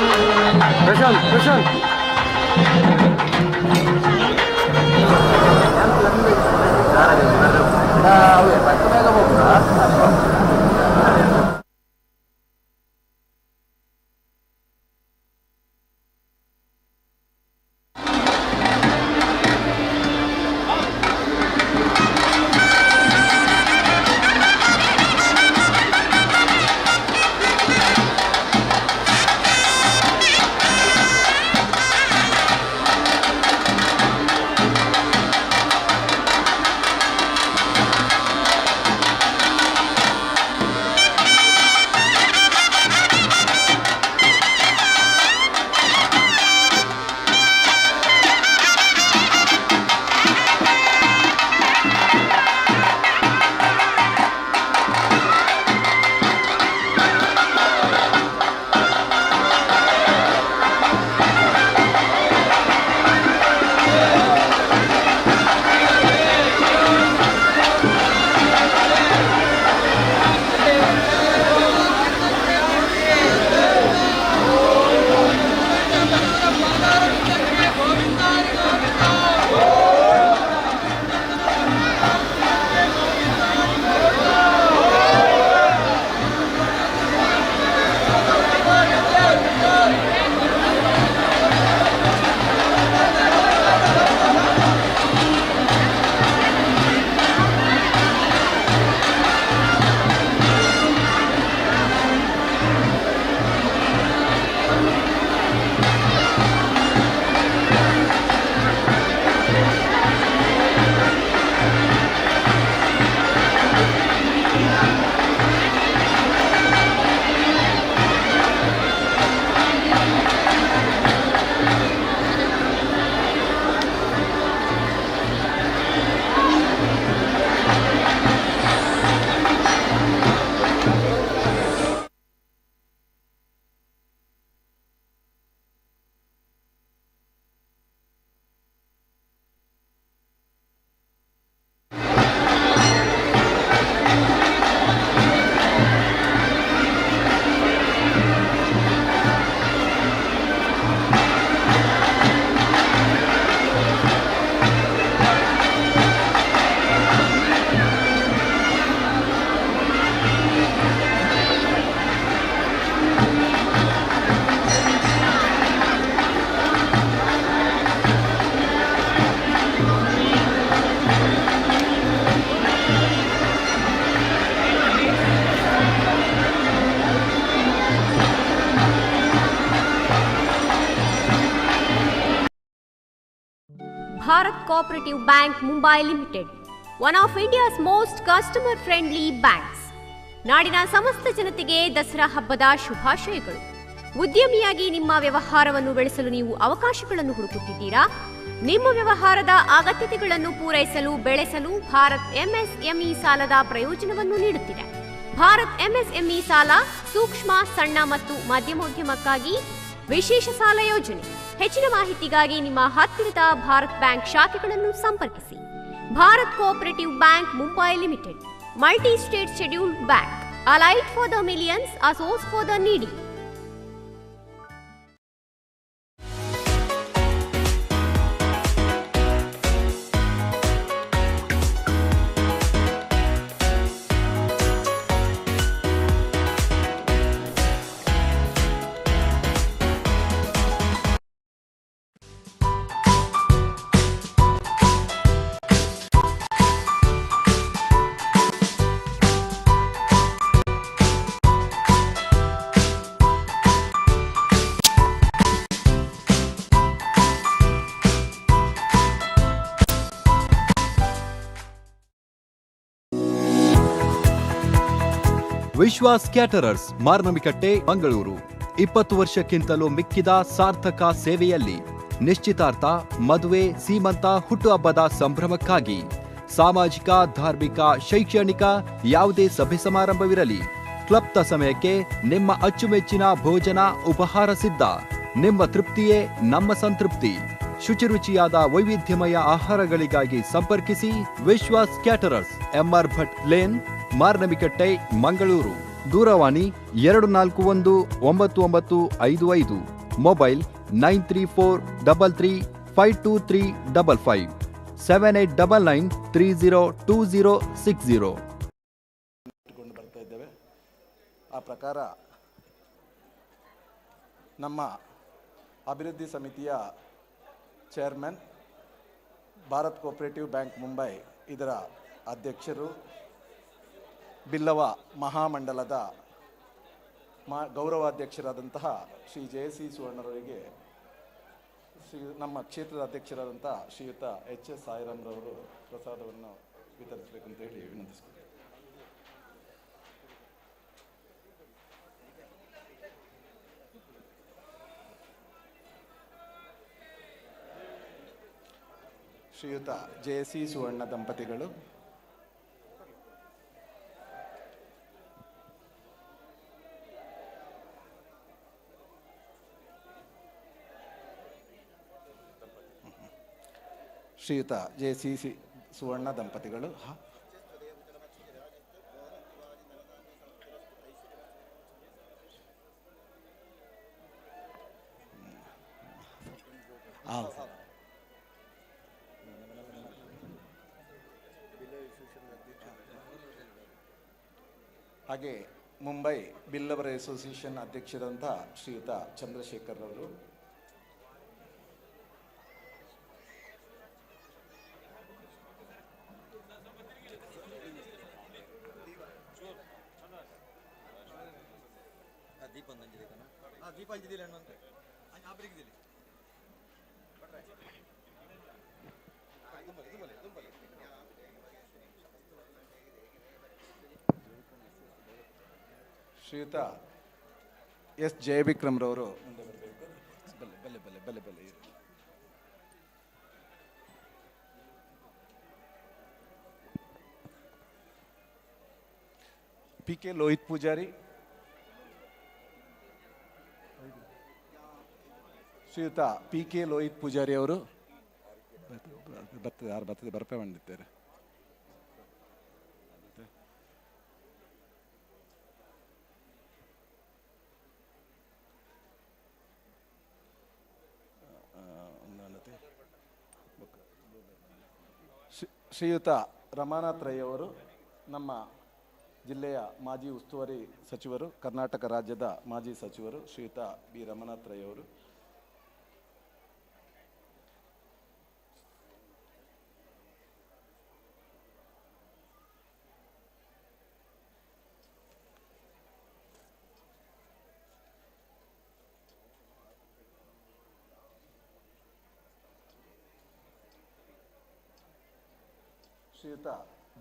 S4: Prashant Prashant
S13: Bharat Cooperative Bank Mumbai Limited, one of India's most customer friendly banks. ನಾಡಿನ ಸಮಸ್ತ ಜನತೆಗೆ ದಸರಾ ಹಬ್ಬದ ಶುಭಾಶಯಗಳು. ಉದ್ಯಮಿಯಾಗಿ ನಿಮ್ಮ ವ್ಯವಹಾರವನ್ನು ಬೆಳೆಸಲು ನೀವು ಅವಕಾಶಗಳನ್ನು ಹುಡುಕುತ್ತಿದ್ದೀರಾ? ನಿಮ್ಮ ವ್ಯವಹಾರದ ಅಗತ್ಯತೆಗಳನ್ನು ಪೂರೈಸಲು ಬೆಳೆಸಲು ಭಾರತ್ ಎಂಎಸ್ಎಂಇ ಸಾಲದ ಪ್ರಯೋಜನವನ್ನು ನೀಡುತ್ತಿದೆ. ಭಾರತ್ ಎಂಎಸ್ಎಂಇ ಸಾಲ ಸೂಕ್ಷ್ಮ, ಸಣ್ಣ ಮತ್ತು ಮಧ್ಯಮೋದ್ಯಮಕ್ಕಾಗಿ ವಿಶೇಷ ಸಾಲ ಯೋಜನೆ. ಹೆಚ್ಚಿನ ಮಾಹಿತಿಗಾಗಿ ನಿಮ್ಮ ಹತ್ತಿರದ ಭಾರತ್ ಬ್ಯಾಂಕ್ ಶಾಖೆಗಳನ್ನು ಸಂಪರ್ಕಿಸಿ. Bharat Cooperative Bank Mumbai Limited, multi state scheduled bank, a light for the millions, a source for the needy.
S19: Vishwas Caterers, Marnamikatte, Mangaluru. 20 ವರ್ಷಕ್ಕಿಂತಲೂ ಮಿಕ್ಕಿದ ಸಾರ್ಥಕ ಸೇವೆಯಲ್ಲಿ ನಿಶ್ಚಿತಾರ್ಥ, ಮದುವೆ, ಸೀಮಂತ, ಹುಟ್ಟುಹಬ್ಬದ ಸಂಭ್ರಮಕ್ಕಾಗಿ ಸಾಮಾಜಿಕ, ಧಾರ್ಮಿಕ, ಶೈಕ್ಷಣಿಕ ಯಾವುದೇ ಸಭೆ ಸಮಾರಂಭವಿರಲಿ, ಕ್ಲಬ್ತ ಸಮಯಕ್ಕೆ ನಿಮ್ಮ ಅಚ್ಚುಮೆಚ್ಚಿನ ಭೋಜನ ಉಪಹಾರ ಸಿದ್ಧ. ನಿಮ್ಮ ತೃಪ್ತಿಯೇ ನಮ್ಮ ಸಂತೃಪ್ತಿ. ಶುಚಿರುಚಿಯಾದ ವೈವಿಧ್ಯಮಯ ಆಹಾರಗಳಿಗಾಗಿ ಸಂಪರ್ಕಿಸಿ Vishwas Caterers, MR Bhat lane, Marnamikatte, Mangaluru. ದೂರವಾಣಿ 241 99 55, mobile 934 33 523 55, 7899 30 20 60.
S6: ಇಟ್ಟುಕೊಂಡು ಬರ್ತಾ ಇದ್ದೇವೆ. ಆ ಪ್ರಕಾರ ನಮ್ಮ ಅಭಿವೃದ್ಧಿ ಸಮಿತಿಯ chairman, Bharat cooperative bank Mumbai ಇದರ ಅಧ್ಯಕ್ಷರು, ಬಿಲ್ಲವ ಮಹಾಮಂಡಲದ ಗೌರವಾಧ್ಯಕ್ಷರಾದಂತಹ ಶ್ರೀ ಜೆ ಸಿ ಸುವರ್ಣರವರಿಗೆ ಶ್ರೀ ನಮ್ಮ ಕ್ಷೇತ್ರದ ಅಧ್ಯಕ್ಷರಾದಂತಹ ಶ್ರೀಯುತ ಎಚ್ ಎಸ್ ಸಾಯಿರಾಮ್ರವರು ಪ್ರಸಾದವನ್ನು ವಿತರಿಸಬೇಕು ಅಂತ ಹೇಳಿ ವಿನಂತಿಸಿಕೊಳ್ಳುತ್ತೇನೆ. ಶ್ರೀಯುತ ಜೆ ಸಿ ಸುವರ್ಣ ದಂಪತಿಗಳು, ಶ್ರೀಯುತ ಜೆ ಸಿ ಸಿ ಸುವರ್ಣ ದಂಪತಿಗಳು, ಹಾಗೆ ಮುಂಬೈ ಬಿಲ್ಲವರ ಅಸೋಸಿಯೇಷನ್ ಅಧ್ಯಕ್ಷರಾದಂಥ ಶ್ರೀಯುತ ಚಂದ್ರಶೇಖರ್ ಅವರು, ಶ್ರೀಯುತ ಎಸ್ ಜಯವಿಕ್ರಮ್ರವರು ಮುಂದೆ ಬರಬೇಕು. ಬಲ್ಲೆ ಬಲ್ಲೆ ಬಲ್ಲೆ ಬಲ್ಲೆ ಬಲ್ಲೆ ಇರಿ. ಪಿ ಕೆ ಲೋಹಿತ್ ಪೂಜಾರಿ, ಶ್ರೀಯುತ ಪಿ ಕೆ ಲೋಹಿತ್ ಪೂಜಾರಿ ಅವರು ಬರ್ತದೆ, ಯಾರು ಬರ್ತದೆ ಬರ್ಪೆ ಮಾಡಿದ್ದಾರೆ. ಶ್ರೀಯುತ ರಮಾನಾಥ್ ರೈ ಅವರು ನಮ್ಮ ಜಿಲ್ಲೆಯ ಮಾಜಿ ಉಸ್ತುವಾರಿ ಸಚಿವರು, ಕರ್ನಾಟಕ ರಾಜ್ಯದ ಮಾಜಿ ಸಚಿವರು ಶ್ರೀಯುತ ಬಿ ರಮಾನಾಥ್ ರೈ ಅವರು, ಶ್ರೀಯುತ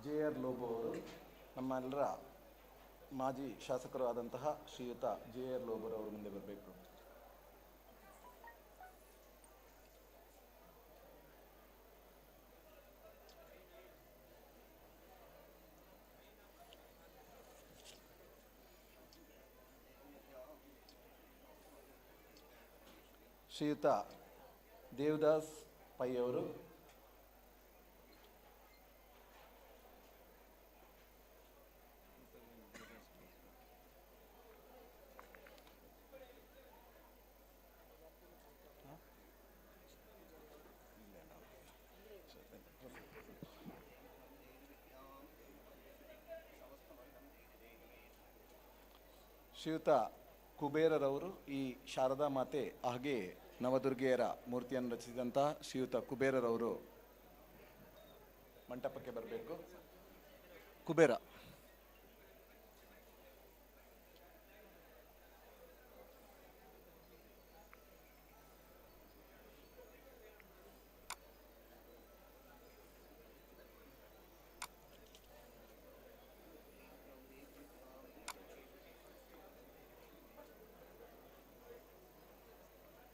S6: ಜೆ ಆರ್ ಲೋಬೋ ಅವರು, ನಮ್ಮೆಲ್ಲರ ಮಾಜಿ ಶಾಸಕರು ಆದಂತಹ ಶ್ರೀಯುತ ಜೆ ಆರ್ ಲೋಬೋರವರು ಮುಂದೆ ಬರಬೇಕು. ಶ್ರೀಯುತ ದೇವದಾಸ್ ಪೈ ಅವರು, ಶ್ರೀಯುತ ಕುಬೇರರವರು, ಈ ಶಾರದಾ ಮಾತೆ ಹಾಗೆ ನವದುರ್ಗೆಯರ ಮೂರ್ತಿಯನ್ನು ರಚಿಸಿದಂತಹ ಶ್ರೀಯುತ ಕುಬೇರರವರು ಮಂಟಪಕ್ಕೆ ಬರಬೇಕು. ಕುಬೇರ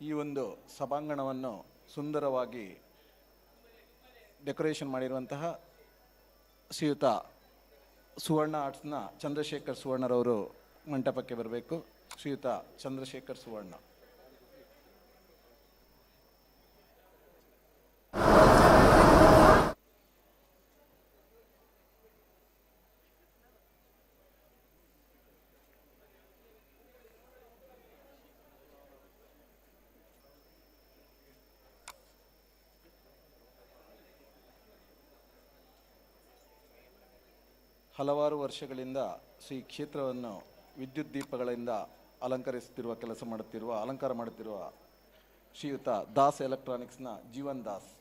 S6: ಈ ಒಂದು ಸಭಾಂಗಣವನ್ನು ಸುಂದರವಾಗಿ ಡೆಕೋರೇಷನ್ ಮಾಡಿರುವಂತಹ ಶ್ರೀಯುತ ಸುವರ್ಣ ಆರ್ಟ್ಸ್ನ ಚಂದ್ರಶೇಖರ್ ಸುವರ್ಣರವರು ಮಂಟಪಕ್ಕೆ ಬರಬೇಕು. ಶ್ರೀಯುತ ಚಂದ್ರಶೇಖರ್ ಸುವರ್ಣ. ಹಲವಾರು ವರ್ಷಗಳಿಂದ ಶ್ರೀ ಕ್ಷೇತ್ರವನ್ನು ವಿದ್ಯುತ್ ದೀಪಗಳಿಂದ ಅಲಂಕರಿಸುತ್ತಿರುವ ಕೆಲಸ ಮಾಡುತ್ತಿರುವ ಅಲಂಕಾರ ಮಾಡುತ್ತಿರುವ ಶ್ರೀಯುತ ದಾಸ್ ಎಲೆಕ್ಟ್ರಾನಿಕ್ಸ್ನ ಜೀವನ್ ದಾಸ್.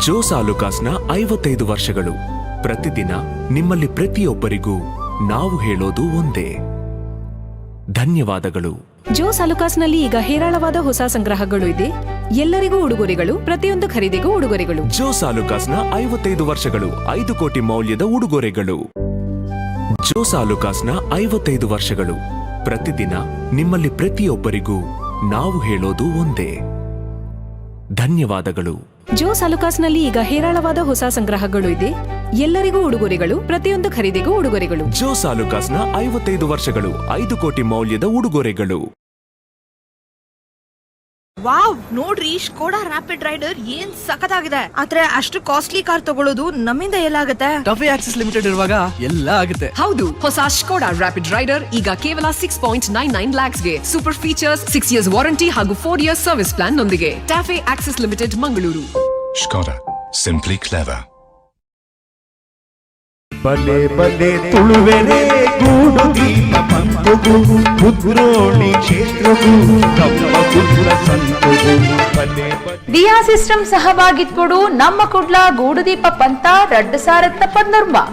S3: ಜೋಸ್ ಆಲುಕಾಸ್ನ 55 ವರ್ಷಗಳು. ಪ್ರತಿದಿನ ನಿಮ್ಮಲ್ಲಿ ಪ್ರತಿಯೊಬ್ಬರಿಗೂ ನಾವು ಹೇಳೋದು ಒಂದೇ, ಧನ್ಯವಾದಗಳು.
S11: ಜೋಸ್ ಅಲುಕಾಸ್ನಲ್ಲಿ ಈಗ ಹೇರಾಳವಾದ ಹೊಸ ಸಂಗ್ರಹಗಳು ಇದೆ. ಎಲ್ಲರಿಗೂ ಉಡುಗೊರೆಗಳು, ಪ್ರತಿಯೊಂದು ಖರೀದಿಗೂ ಉಡುಗೊರೆಗಳು.
S3: ಜೋಸ್ ಆಲುಕಾಸ್ನ 55 ವರ್ಷಗಳು, 5 ಕೋಟಿ ಮೌಲ್ಯದ ಉಡುಗೊರೆಗಳು. ಜೋಸ್ ಆಲುಕಾಸ್ನ 55 ವರ್ಷಗಳು. ಪ್ರತಿದಿನ ನಿಮ್ಮಲ್ಲಿ ಪ್ರತಿಯೊಬ್ಬರಿಗೂ ನಾವು ಹೇಳೋದು ಒಂದೇ, ಧನ್ಯವಾದಗಳು.
S11: ಜೋಸ್ ಅಲುಕಾಸ್ನಲ್ಲಿ ಈಗ ಹೇರಾಳವಾದ ಹೊಸ ಸಂಗ್ರಹಗಳು ಇದೆ. ಎಲ್ಲರಿಗೂ ಉಡುಗೊರೆಗಳು, ಪ್ರತಿಯೊಂದು ಖರೀದಿಗೂ ಉಡುಗೊರೆಗಳು.
S3: ಜೋಸ್ ಆಲುಕಾಸ್ನ 55 ವರ್ಷಗಳು, 5 ಕೋಟಿ ಮೌಲ್ಯದ ಉಡುಗೊರೆಗಳು.
S4: ವಾವ್, ನೋಡ್ರಿ, ಸ್ಕೋಡಾ ರ್ಯಾಪಿಡ್ ರೈಡರ್ ಏನ್ ಸಖತ್ತಾಗಿದೆ. ಆದ್ರೆ ಅಷ್ಟು ಕಾಸ್ಟ್ಲಿ ಕಾರ್ ತಗೊಳ್ಳೋದು ನಮ್ಮಿಂದ ಎಲ್ಲಾಗತ್ತೆ?
S22: ಟಫೆ ಆಕ್ಸೆಸ್ ಲಿಮಿಟೆಡ್ ಇರುವಾಗ ಎಲ್ಲ ಆಗುತ್ತೆ.
S23: ಹೌದು, ಹೊಸ ಸ್ಕೋಡಾ ರ್ಯಾಪಿಡ್ ರೈಡರ್ ಈಗ ಕೇವಲ 6.99 ಲ್ಯಾಕ್ಸ್ ಗೆ ಸೂಪರ್ ಫೀಚರ್ಸ್, 6 ಇಯರ್ಸ್ ವಾರಂಟಿ ಹಾಗೂ 4 ಇಯರ್ಸ್ ಸರ್ವಿಸ್ ಪ್ಲಾನ್ ನೊಂದಿಗೆ. TAFE access limited, Mangaluru.
S21: Skoda. Simply clever.
S7: ಬಲೆ ಬಲೆ ತುಳುವೆರೆ, ಗೂಡು ದೀಪ ಪಂತುಗು, ಕುದ್ರೋಳಿ ಕ್ಷೇತ್ರಗು, ನಮ್ಮ ಕುದ್ರ ಸಂತುಗು, ಬಲೆ ಬಲೆ.
S24: ದಿಯಾ ಸಿಸ್ಟಮ್ ಸಹಭಾಗಿತ್ವಡು ನಮ್ಮ ಕುಡ್ಲ ಗೂಡುದೀಪ ಪಂತ 2019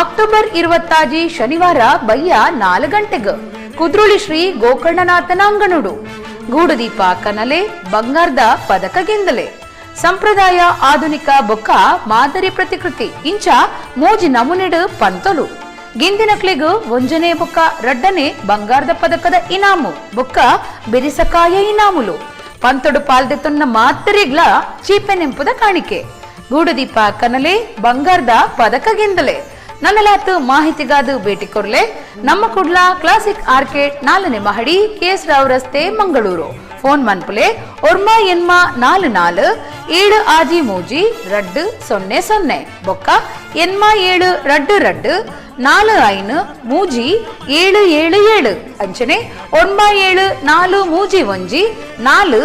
S24: ಅಕ್ಟೋಬರ್ 26 ಶನಿವಾರ ಬಯ್ಯ 4 ಗಂಟೆಗೆ ಕುದ್ರೋಳಿ ಶ್ರೀ ಗೋಕರ್ಣನಾಥನ ಅಂಗನುಡು ಗೂಡುದೀಪ ಕನಲೆ, ಬಂಗಾರದ ಪದಕ ಗೆಂದಲೆ. ಸಂಪ್ರದಾಯ, ಆಧುನಿಕ ಬೊಕ್ಕ ಮಾದರಿ ಪ್ರತಿಕೃತಿ ಇಂಚ ಮೂಜಿ ನಮೂನೆಡು ಪಂತಲು. ಗಿಂದಿನಕ್ಲಿಗು ಒಂಜನೇ ಬೊಕ್ಕ ರಡ್ಡನೆ ಬಂಗಾರದ ಪದಕದ ಇನಾಮು ಬೊಕ್ಕ ಬಿರಿಸಕಾಯ ಇನಾಮುಲು. ಪಂತೊಡು ಪಾಲ್ದೆತೊನ್ನ ಮಾತರಿಗ್ಲ ಚೀಪೆ ನೆಂಪುದ ಕಾಣಿಕೆ. ಗೂಡುದೀಪ ಕನಲೆ, ಬಂಗಾರದ ಪದಕ ಗೆಂದಲೆ. ನನ್ನಲಾತು ಮಾಹಿತಿಗಾದು ಭೇಟಿ ಕೊರ್ಲೆ ನಮ್ಮ ಕುಡ್ಲ, ಕ್ಲಾಸಿಕ್ ಆರ್ಕೇಡ್ 4ನೇ ಮಹಡಿ, ಕೆಎಸ್ ರಾವ್ ರಸ್ತೆ, ಮಂಗಳೂರು. ಫೋನ್ ಮನ್ಪುಲೆ ಒರ್ಮ ಎನ್ಮ 4 4 7 6 3 2 0 0 ಬೊಕ್ಕ ಎನ್ಮ 7 2 2 4 5 3 7 7 7 ಅಂಚನೆ ಒರ್ಮ 7 4 3 1 4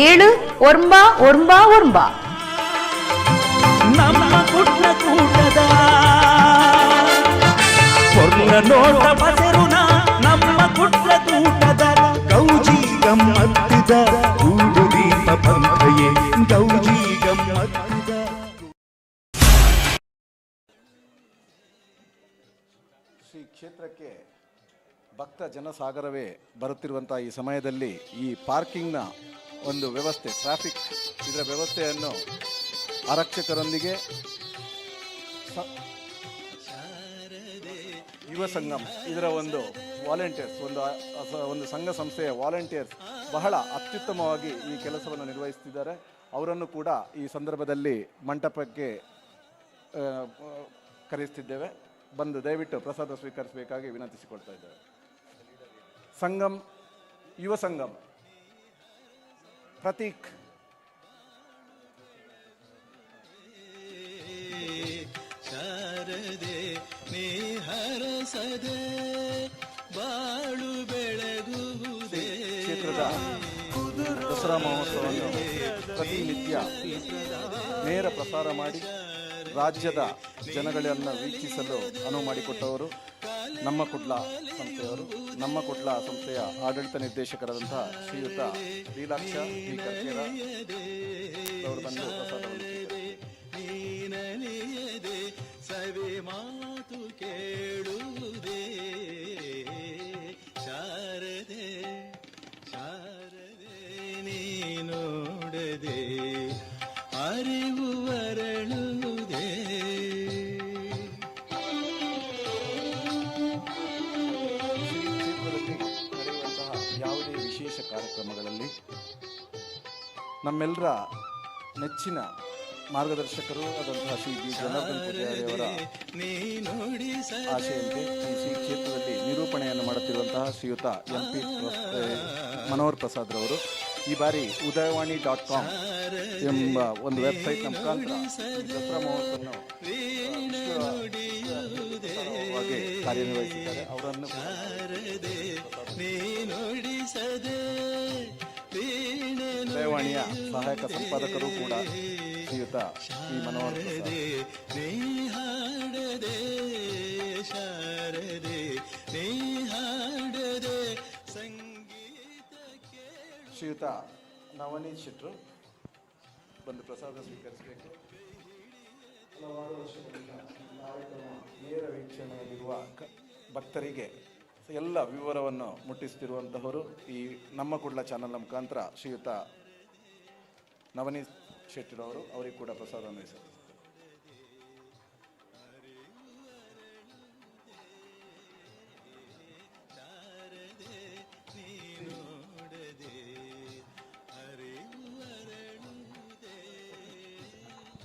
S24: 7 ಒರ್ಮ ಒರ್ಮ ಒರ್ಮ.
S7: ನಮ್ಮ ಕುಡ್ಲ ಕೂಟದ ಪೊರ್ಲ ನೋಟ ಬಸರುನ, ನಮ್ಮ ಕುಡ್ಲ ಕೂಟದ ಗೌಜಿ ಗಮ್ಮತ್ತಿದ ಗೂಡು ದೀಪ ಪಂಥಯೇ, ಗೌಜಿ ಗಮ್ಮತ್ತಿದ.
S6: ಶ್ರೀ ಕ್ಷೇತ್ರಕ್ಕೆ ಭಕ್ತ ಜನಸಾಗರವೇ ಬರುತ್ತಿರುವಂಥ ಈ ಸಮಯದಲ್ಲಿ ಈ ಪಾರ್ಕಿಂಗ್ನ ಒಂದು ವ್ಯವಸ್ಥೆ, ಟ್ರಾಫಿಕ್ ಇದರ ವ್ಯವಸ್ಥೆಯನ್ನು ಆರಕ್ಷಕರೊಂದಿಗೆ ಯುವ ಸಂಗಮ್ ಇದರ ಒಂದು ವಾಲಂಟಿಯರ್ಸ್, ಒಂದು ಒಂದು ಸಂಘ ಸಂಸ್ಥೆಯ ವಾಲಂಟಿಯರ್ಸ್ ಬಹಳ ಅತ್ಯುತ್ತಮವಾಗಿ ಈ ಕೆಲಸವನ್ನು ನಿರ್ವಹಿಸ್ತಿದ್ದಾರೆ. ಅವರನ್ನು ಕೂಡ ಈ ಸಂದರ್ಭದಲ್ಲಿ ಮಂಟಪಕ್ಕೆ ಕರೆಯಿಸ್ತಿದ್ದೇವೆ. ಬಂದು ದಯವಿಟ್ಟು ಪ್ರಸಾದ ಸ್ವೀಕರಿಸಬೇಕಾಗಿ ವಿನಂತಿಸಿಕೊಳ್ತಾ ಇದ್ದೇವೆ. ಸಂಗಮ್, ಯುವ ಸಂಗಮ್, ಪ್ರತೀಕ್.
S10: ಶಾರದೆ ನೀ ಹರಸದೆ ಬಾಳು ಬೆಳಗುವುದೇ.
S6: ಕ್ಷೇತ್ರದ ದಸರಾ ಮಹೋತ್ಸವವನ್ನು ಪ್ರತಿನಿತ್ಯ ನೇರ ಪ್ರಸಾರ ಮಾಡಿ ರಾಜ್ಯದ ಜನಗಳನ್ನು ವೀಕ್ಷಿಸಲು ಅನುವು ಮಾಡಿಕೊಟ್ಟವರು ನಮ್ಮ ಕುಡ್ಲ ಸಂಸ್ಥೆಯವರು. ನಮ್ಮ ಕುಡ್ಲ ಸಂಸ್ಥೆಯ ಆಡಳಿತ ನಿರ್ದೇಶಕರಾದಂತಹ ಶ್ರೀಯುತ ಲೀಲಾಕ್ಷ ಡಿ ಕರ್ಕೇರ ಅವರು ಬಂದು ಪ್ರಸಾದವನ್ನು ಸ್ವೀಕರಿಸಿದರು.
S10: ನೀನಲಿಯದೆ ಸವಿ ಮಾತು ಕೇಳುವುದೇ, ಶಾರದೆ ಶಾರದೆ ನೀನೋಡದೆ ಅರಿವು ಅರಳುವುದೇ.
S6: ಶ್ರೀ ಕ್ಷೇತ್ರದಲ್ಲಿ ನಡೆಯುವಂತಹ ಯಾವುದೇ ವಿಶೇಷ ಕಾರ್ಯಕ್ರಮಗಳಲ್ಲಿ ನಮ್ಮೆಲ್ಲರ ನೆಚ್ಚಿನ ಮಾರ್ಗದರ್ಶಕರು ಆದಂತಹ ಶ್ರೀ ಬಿ ಜನಾರ್ದನ್ ಪೂಜಾರಿಯವರ ಆಶೆಯಂತೆ ಈ ಶ್ರೀ ಕ್ಷೇತ್ರದಲ್ಲಿ ನಿರೂಪಣೆಯನ್ನು ಮಾಡುತ್ತಿರುವಂತಹ ಶ್ರೀಯುತ ಎಂ ಪಿ ಮನೋಹರ್ ಪ್ರಸಾದ್ ರವರು ಈ ಬಾರಿ ಉದಯವಾಣಿ.com ಎಂಬ ಒಂದು ವೆಬ್ಸೈಟ್ನ ಮುಖಾಂತರ ಈ ದಸರಾ ಮಹೋತ್ಸವವನ್ನು ವಿಶ್ವವಾಗಿ ಕಾರ್ಯನಿರ್ವಹಿಸಿದ್ದಾರೆ. ಅವರನ್ನು ಉದಯವಾಣಿಯ ಸಹಾಯಕ ಸಂಪಾದಕರು ಕೂಡ ಶ್ರೀಯುತ ಪಿ ಮನೋಹರ್ ಪ್ರಸಾದ್. ಶ್ರೀಯುತ ನವನೀತ್ ಶೆಟ್ರು ಬಂದು ಪ್ರಸಾದ ಸ್ವೀಕರಿಸಬೇಕು. ಹಲವಾರು ವರ್ಷಗಳಿಂದ ಕಾರ್ಯಕ್ರಮ ನೇರ ವೀಕ್ಷಣೆಯಲ್ಲಿರುವ ಭಕ್ತರಿಗೆ ಎಲ್ಲ ವಿವರವನ್ನು ಮುಟ್ಟಿಸುತ್ತಿರುವಂತಹವರು ಈ ನಮ್ಮ ಕುಡ್ಲ ಚಾನಲ್ನ ಮುಖಾಂತರ ಶ್ರೀಯುತ ನವನೀತ್ ಶೆಟ್ಟಿರವರು, ಅವರಿಗೆ ಕೂಡ ಪ್ರಸಾದವನ್ನು ವಹಿಸುತ್ತಾರೆ.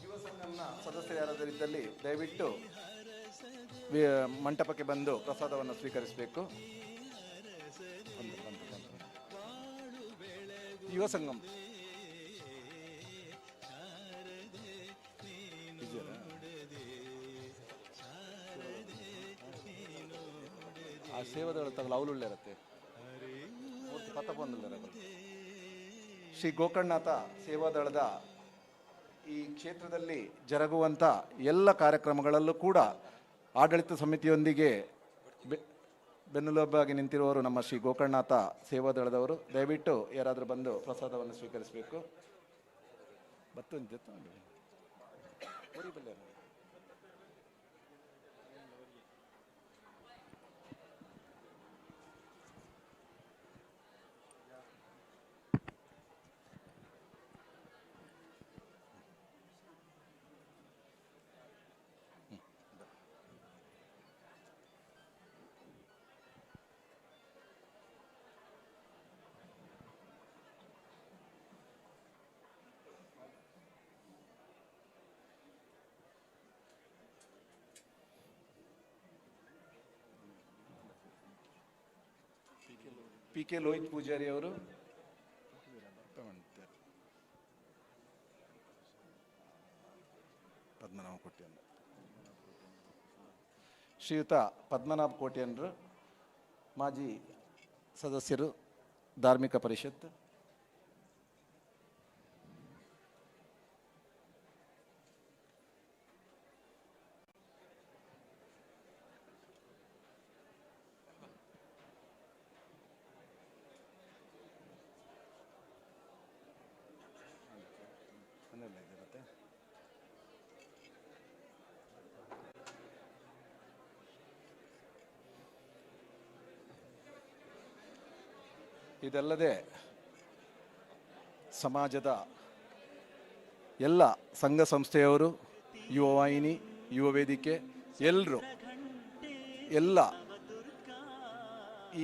S6: ಯುವ ಸಂಘದ ಸದಸ್ಯರು ಯಾರಾದರೂ ಇದ್ದಲ್ಲಿ ದಯವಿಟ್ಟು ಮಂಟಪಕ್ಕೆ ಬಂದು ಪ್ರಸಾದವನ್ನು ಸ್ವೀಕರಿಸಬೇಕು. ಯುವ ಸಂಗಮ್ ಆ ಸೇವಾದಳ ತಗಲು ಅವಲುಳ್ಳಿರತ್ತೆ ಶ್ರೀ ಗೋಕರ್ಣನಾಥ ಸೇವಾದಳದ ಈ ಕ್ಷೇತ್ರದಲ್ಲಿ ಜರುಗುವಂಥ ಎಲ್ಲ ಕಾರ್ಯಕ್ರಮಗಳಲ್ಲೂ ಕೂಡ ಆಡಳಿತ ಸಮಿತಿಯೊಂದಿಗೆ ಬೆನ್ನೆಲುಬಾಗಿ ನಿಂತಿರುವವರು ನಮ್ಮ ಶ್ರೀ ಗೋಕರ್ಣನಾಥ ಸೇವಾದಳದವರು. ದಯವಿಟ್ಟು ಯಾರಾದರೂ ಬಂದು ಪ್ರಸಾದವನ್ನು ಸ್ವೀಕರಿಸಬೇಕು. ಪಿ ಕೆ ಲೋಹಿತ್ ಪೂಜಾರಿ ಅವರು ಪದ್ಮನಾಭ ಕೋಟ್ಯನ್, ಶ್ರೀಯುತ ಪದ್ಮನಾಭ ಕೋಟ್ಯನ್ರು ಮಾಜಿ ಸದಸ್ಯರು ಧಾರ್ಮಿಕ ಪರಿಷತ್. ಇದಲ್ಲದೆ ಸಮಾಜದ ಎಲ್ಲ ಸಂಘ ಸಂಸ್ಥೆಯವರು, ಯುವ ವಾಹಿನಿ, ಯುವ ವೇದಿಕೆ ಎಲ್ಲರೂ ಎಲ್ಲ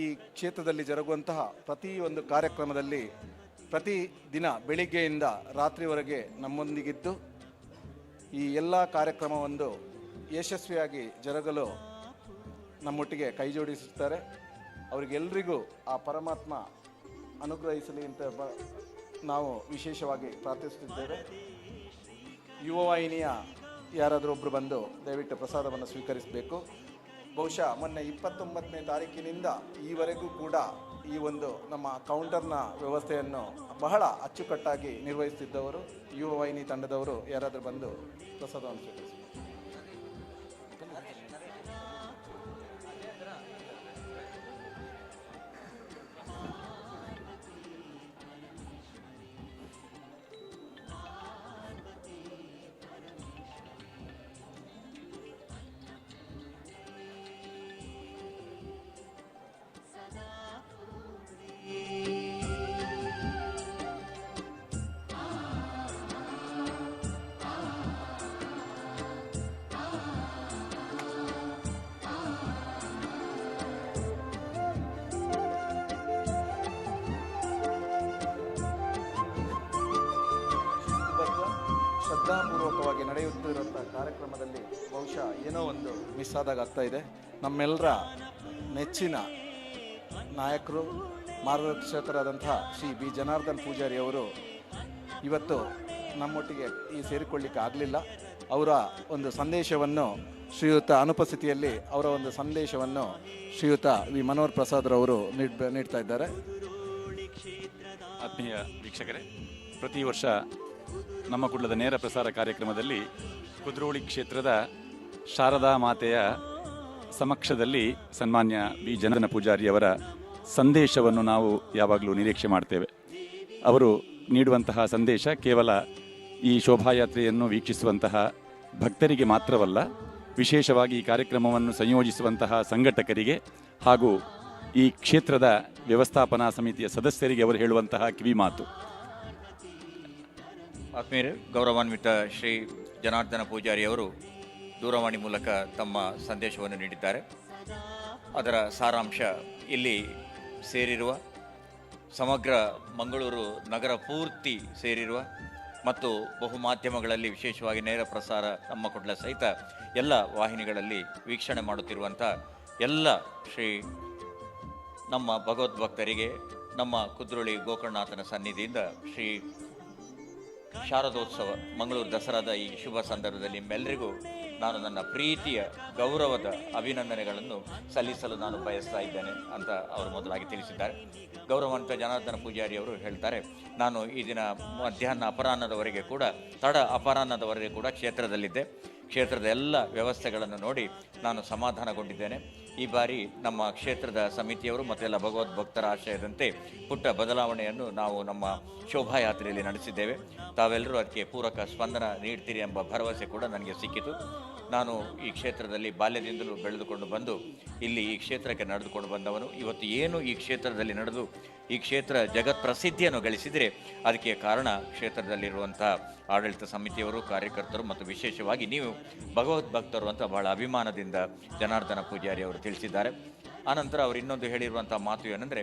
S6: ಈ ಕ್ಷೇತ್ರದಲ್ಲಿ ಜರುಗುವಂತಹ ಪ್ರತಿಯೊಂದು ಕಾರ್ಯಕ್ರಮದಲ್ಲಿ ಪ್ರತಿ ದಿನ ಬೆಳಿಗ್ಗೆಯಿಂದ ರಾತ್ರಿವರೆಗೆ ನಮ್ಮೊಂದಿಗಿದ್ದು ಈ ಎಲ್ಲ ಕಾರ್ಯಕ್ರಮವೊಂದು ಯಶಸ್ವಿಯಾಗಿ ಜರುಗಲು ನಮ್ಮೊಟ್ಟಿಗೆ ಕೈ ಜೋಡಿಸುತ್ತಾರೆ. ಅವರಿಗೆಲ್ಲರಿಗೂ ಆ ಪರಮಾತ್ಮ ಅನುಗ್ರಹಿಸಲಿ ಅಂತ ನಾವು ವಿಶೇಷವಾಗಿ ಪ್ರಾರ್ಥಿಸುತ್ತಿದ್ದೇವೆ. ಯುವ ವಾಹಿನಿಯ ಯಾರಾದರೂ ಒಬ್ಬರು ಬಂದು ದಯವಿಟ್ಟು ಪ್ರಸಾದವನ್ನು ಸ್ವೀಕರಿಸಬೇಕು. ಬಹುಶಃ ಮೊನ್ನೆ 29ನೇ ತಾರೀಕಿನಿಂದ ಈವರೆಗೂ ಕೂಡ ಈ ಒಂದು ನಮ್ಮ ಕೌಂಟರ್ನ ವ್ಯವಸ್ಥೆಯನ್ನು ಬಹಳ ಅಚ್ಚುಕಟ್ಟಾಗಿ ನಿರ್ವಹಿಸುತ್ತಿದ್ದವರು ಯುವ ವಾಹಿನಿ ತಂಡದವರು ಯಾರಾದರೂ ಬಂದು ಪ್ರಸಾದವನ್ನು ಸ್ವೀಕರಿಸಬೇಕು. ಶ್ರದ್ಧಾಪೂರ್ವಕವಾಗಿ ನಡೆಯುತ್ತಿರುವಂಥ ಕಾರ್ಯಕ್ರಮದಲ್ಲಿ ಬಹುಶಃ ಏನೋ ಒಂದು ಮಿಸ್ ಆದಾಗ ಆಗ್ತಾ ಇದೆ. ನಮ್ಮೆಲ್ಲರ ನೆಚ್ಚಿನ ನಾಯಕರು, ಮಾರ್ಗದರ್ಶಕರಾದಂತಹ ಶ್ರೀ ಬಿ ಜನಾರ್ದನ್ ಪೂಜಾರಿ ಅವರು ಇವತ್ತು ನಮ್ಮೊಟ್ಟಿಗೆ ಈ ಸೇರಿಕೊಳ್ಳಿಕ್ಕೆ ಆಗಲಿಲ್ಲ. ಅವರ ಒಂದು ಸಂದೇಶವನ್ನು ಶ್ರೀಯುತ ಅನುಪಸ್ಥಿತಿಯಲ್ಲಿ ಅವರ ಒಂದು ಸಂದೇಶವನ್ನು ಶ್ರೀಯುತ ವಿ ಮನೋಹರ್ ಪ್ರಸಾದ್ರವರು ನೀಡ್ತಾ ಇದ್ದಾರೆ.
S8: ಆತ್ಮೀಯ ವೀಕ್ಷಕರೇ, ಪ್ರತಿ ವರ್ಷ ನಮ್ಮ ಕುಡ್ಲದ ನೇರ ಪ್ರಸಾರ ಕಾರ್ಯಕ್ರಮದಲ್ಲಿ ಕುದ್ರೋಳಿ ಕ್ಷೇತ್ರದ ಶಾರದಾ ಮಾತೆಯ ಸಮಕ್ಷದಲ್ಲಿ ಸನ್ಮಾನ್ಯ ಬಿ ಜನಾರ್ದನ ಪೂಜಾರಿಯವರ ಸಂದೇಶವನ್ನು ನಾವು ಯಾವಾಗಲೂ ನಿರೀಕ್ಷೆ ಮಾಡ್ತೇವೆ. ಅವರು ನೀಡುವಂತಹ ಸಂದೇಶ ಕೇವಲ ಈ ಶೋಭಾಯಾತ್ರೆಯನ್ನು ವೀಕ್ಷಿಸುವಂತಹ ಭಕ್ತರಿಗೆ ಮಾತ್ರವಲ್ಲ, ವಿಶೇಷವಾಗಿ ಈ ಕಾರ್ಯಕ್ರಮವನ್ನು ಸಂಯೋಜಿಸುವಂತಹ ಸಂಘಟಕರಿಗೆ ಹಾಗೂ ಈ ಕ್ಷೇತ್ರದ ವ್ಯವಸ್ಥಾಪನಾ ಸಮಿತಿಯ ಸದಸ್ಯರಿಗೆ ಅವರು ಹೇಳುವಂತಹ ಕಿವಿಮಾತು.
S5: ಆತ್ಮೀಯರೇ, ಗೌರವಾನ್ವಿತ ಶ್ರೀ ಜನಾರ್ದನ ಪೂಜಾರಿಯವರು ದೂರವಾಣಿ ಮೂಲಕ ತಮ್ಮ ಸಂದೇಶವನ್ನು ನೀಡಿದ್ದಾರೆ. ಅದರ ಸಾರಾಂಶ ಇಲ್ಲಿ ಸೇರಿರುವ ಸಮಗ್ರ ಮಂಗಳೂರು ನಗರ ಪೂರ್ತಿ ಸೇರಿರುವ ಮತ್ತು ಬಹುಮಾಧ್ಯಮಗಳಲ್ಲಿ ವಿಶೇಷವಾಗಿ ನೇರ ಪ್ರಸಾರ ನಮ್ಮ ಕುಡ್ಲ ಸಹಿತ ಎಲ್ಲ ವಾಹಿನಿಗಳಲ್ಲಿ ವೀಕ್ಷಣೆ ಮಾಡುತ್ತಿರುವಂಥ ಎಲ್ಲ ಶ್ರೀ ನಮ್ಮ ಭಗವದ್ಭಕ್ತರಿಗೆ ನಮ್ಮ ಕುದ್ರೋಳಿ ಗೋಕರ್ಣನಾಥನ ಸನ್ನಿಧಿಯಿಂದ ಶ್ರೀ ಶಾರದೋತ್ಸವ ಮಂಗಳೂರು ದಸರಾದ ಈ ಶುಭ ಸಂದರ್ಭದಲ್ಲಿ ನಿಮ್ಮೆಲ್ಲರಿಗೂ ನಾನು ನನ್ನ ಪ್ರೀತಿಯ ಗೌರವದ ಅಭಿನಂದನೆಗಳನ್ನು ಸಲ್ಲಿಸಲು ನಾನು ಬಯಸ್ತಾ ಇದ್ದೇನೆ ಅಂತ ಅವರು ಮೊದಲಾಗಿ ತಿಳಿಸಿದ್ದಾರೆ. ಗೌರವಾನ್ವಿತ ಜನಾರ್ದನ ಪೂಜಾರಿ ಅವರು ಹೇಳ್ತಾರೆ, ನಾನು ಈ ದಿನ ಮಧ್ಯಾಹ್ನ ಅಪರಾಹ್ನದವರೆಗೆ ಕೂಡ ತಡ ಅಪರಾಹ್ನದವರೆಗೆ ಕೂಡ ಕ್ಷೇತ್ರದಲ್ಲಿದ್ದೆ. ಕ್ಷೇತ್ರದ ಎಲ್ಲ ವ್ಯವಸ್ಥೆಗಳನ್ನು ನೋಡಿ ನಾನು ಸಮಾಧಾನಗೊಂಡಿದ್ದೇನೆ. ಈ ಬಾರಿ ನಮ್ಮ ಕ್ಷೇತ್ರದ ಸಮಿತಿಯವರು ಮತ್ತೆಲ್ಲ ಭಗವದ್ಭಕ್ತರ ಆಶಯದಂತೆ ಪುಟ್ಟ ಬದಲಾವಣೆಯನ್ನು ನಾವು ನಮ್ಮ ಶೋಭಾಯಾತ್ರೆಯಲ್ಲಿ ನಡೆಸಿದ್ದೇವೆ. ತಾವೆಲ್ಲರೂ ಅದಕ್ಕೆ ಪೂರಕ ಸ್ಪಂದನ ನೀಡ್ತೀರಿ ಎಂಬ ಭರವಸೆ ಕೂಡ ನನಗೆ ಸಿಕ್ಕಿತು. ನಾನು ಈ ಕ್ಷೇತ್ರದಲ್ಲಿ ಬಾಲ್ಯದಿಂದಲೂ ಬೆಳೆದುಕೊಂಡು ಬಂದು ಇಲ್ಲಿ ಈ ಕ್ಷೇತ್ರಕ್ಕೆ ನಡೆದುಕೊಂಡು ಬಂದವನು. ಇವತ್ತು ಏನು ಈ ಕ್ಷೇತ್ರದಲ್ಲಿ ನಡೆದು ಈ ಕ್ಷೇತ್ರ ಜಗತ್ ಪ್ರಸಿದ್ಧಿಯನ್ನು ಗಳಿಸಿದರೆ ಅದಕ್ಕೆ ಕಾರಣ ಕ್ಷೇತ್ರದಲ್ಲಿರುವಂಥ ಆಡಳಿತ ಸಮಿತಿಯವರು, ಕಾರ್ಯಕರ್ತರು ಮತ್ತು ವಿಶೇಷವಾಗಿ ನೀವು ಭಗವದ್ಭಕ್ತರು ಅಂತ ಬಹಳ ಅಭಿಮಾನದಿಂದ ಜನಾರ್ದನ ಪೂಜಾರಿ ಅವರು ತಿಳಿಸಿದ್ದಾರೆ. ಆನಂತರ ಅವರು ಇನ್ನೊಂದು ಹೇಳಿರುವಂಥ ಮಾತು ಏನಂದರೆ,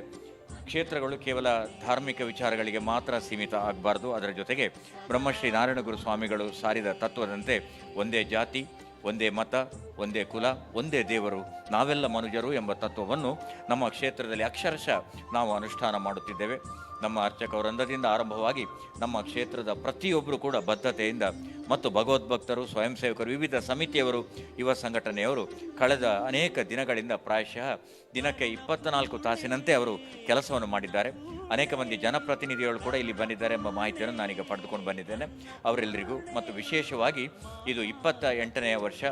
S5: ಕ್ಷೇತ್ರಗಳು ಕೇವಲ ಧಾರ್ಮಿಕ ವಿಚಾರಗಳಿಗೆ ಮಾತ್ರ ಸೀಮಿತ ಆಗಬಾರ್ದು. ಅದರ ಜೊತೆಗೆ ಬ್ರಹ್ಮಶ್ರೀ ನಾರಾಯಣಗುರು ಸ್ವಾಮಿಗಳು ಸಾರಿದ ತತ್ವದಂತೆ ಒಂದೇ ಜಾತಿ, ಒಂದೇ ಮತ, ಒಂದೇ ಕುಲ, ಒಂದೇ ದೇವರು, ನಾವೆಲ್ಲ ಮನುಜರು ಎಂಬ ತತ್ವವನ್ನು ನಮ್ಮ ಕ್ಷೇತ್ರದಲ್ಲಿ ಅಕ್ಷರಶಃ ನಾವು ಅನುಷ್ಠಾನ ಮಾಡುತ್ತಿದ್ದೇವೆ. ನಮ್ಮ ಅರ್ಚಕ ವೃಂದದಿಂದ ಆರಂಭವಾಗಿ ನಮ್ಮ ಕ್ಷೇತ್ರದ ಪ್ರತಿಯೊಬ್ಬರು ಕೂಡ ಬದ್ಧತೆಯಿಂದ ಮತ್ತು ಭಗವದ್ಭಕ್ತರು, ಸ್ವಯಂ ಸೇವಕರು, ವಿವಿಧ ಸಮಿತಿಯವರು, ಯುವ ಸಂಘಟನೆಯವರು ಕಳೆದ ಅನೇಕ ದಿನಗಳಿಂದ ಪ್ರಾಯಶಃ ದಿನಕ್ಕೆ 24 ತಾಸಿನಂತೆ ಅವರು ಕೆಲಸವನ್ನು ಮಾಡಿದ್ದಾರೆ. ಅನೇಕ ಮಂದಿ ಜನಪ್ರತಿನಿಧಿಗಳು ಕೂಡ ಇಲ್ಲಿ ಬಂದಿದ್ದಾರೆ ಎಂಬ ಮಾಹಿತಿಯನ್ನು ನಾನೀಗ ಪಡೆದುಕೊಂಡು ಬಂದಿದ್ದೇನೆ ಅವರೆಲ್ಲರಿಗೂ. ಮತ್ತು ವಿಶೇಷವಾಗಿ ಇದು 28ನೇ ವರ್ಷ,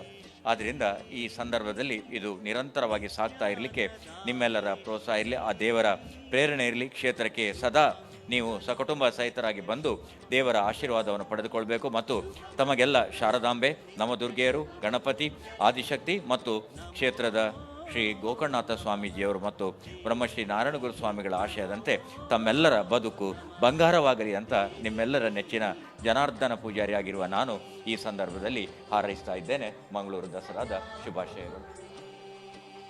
S5: ಆದ್ದರಿಂದ ಈ ಸಂದರ್ಭದಲ್ಲಿ ಇದು ನಿರಂತರವಾಗಿ ಸಾಗ್ತಾ ಇರಲಿಕ್ಕೆ ನಿಮ್ಮೆಲ್ಲರ ಪ್ರೋತ್ಸಾಹ ಇರಲಿ, ಆ ದೇವರ ಪ್ರೇರಣೆ ಇರಲಿ. ಕ್ಷೇತ್ರಕ್ಕೆ ಸದಾ ನೀವು ಸಕುಟುಂಬ ಸಹಿತರಾಗಿ ಬಂದು ದೇವರ ಆಶೀರ್ವಾದವನ್ನು ಪಡೆದುಕೊಳ್ಬೇಕು. ಮತ್ತು ತಮಗೆಲ್ಲ ಶಾರದಾಂಬೆ, ನವದುರ್ಗೆಯರು, ಗಣಪತಿ, ಆದಿಶಕ್ತಿ ಮತ್ತು ಕ್ಷೇತ್ರದ ಶ್ರೀ ಗೋಕರ್ಣನಾಥ ಸ್ವಾಮೀಜಿಯವರು ಮತ್ತು ಬ್ರಹ್ಮಶ್ರೀ ನಾರಾಯಣಗುರು ಸ್ವಾಮಿಗಳ ಆಶಯದಂತೆ ತಮ್ಮೆಲ್ಲರ ಬದುಕು ಬಂಗಾರವಾಗಲಿ ಅಂತ ನಿಮ್ಮೆಲ್ಲರ ನೆಚ್ಚಿನ ಜನಾರ್ದನ ಪೂಜಾರಿಯಾಗಿರುವ ನಾನು ಈ ಸಂದರ್ಭದಲ್ಲಿ ಹಾರೈಸ್ತಾ ಇದ್ದೇನೆ. ಮಂಗಳೂರು ದಸರಾದ ಶುಭಾಶಯಗಳು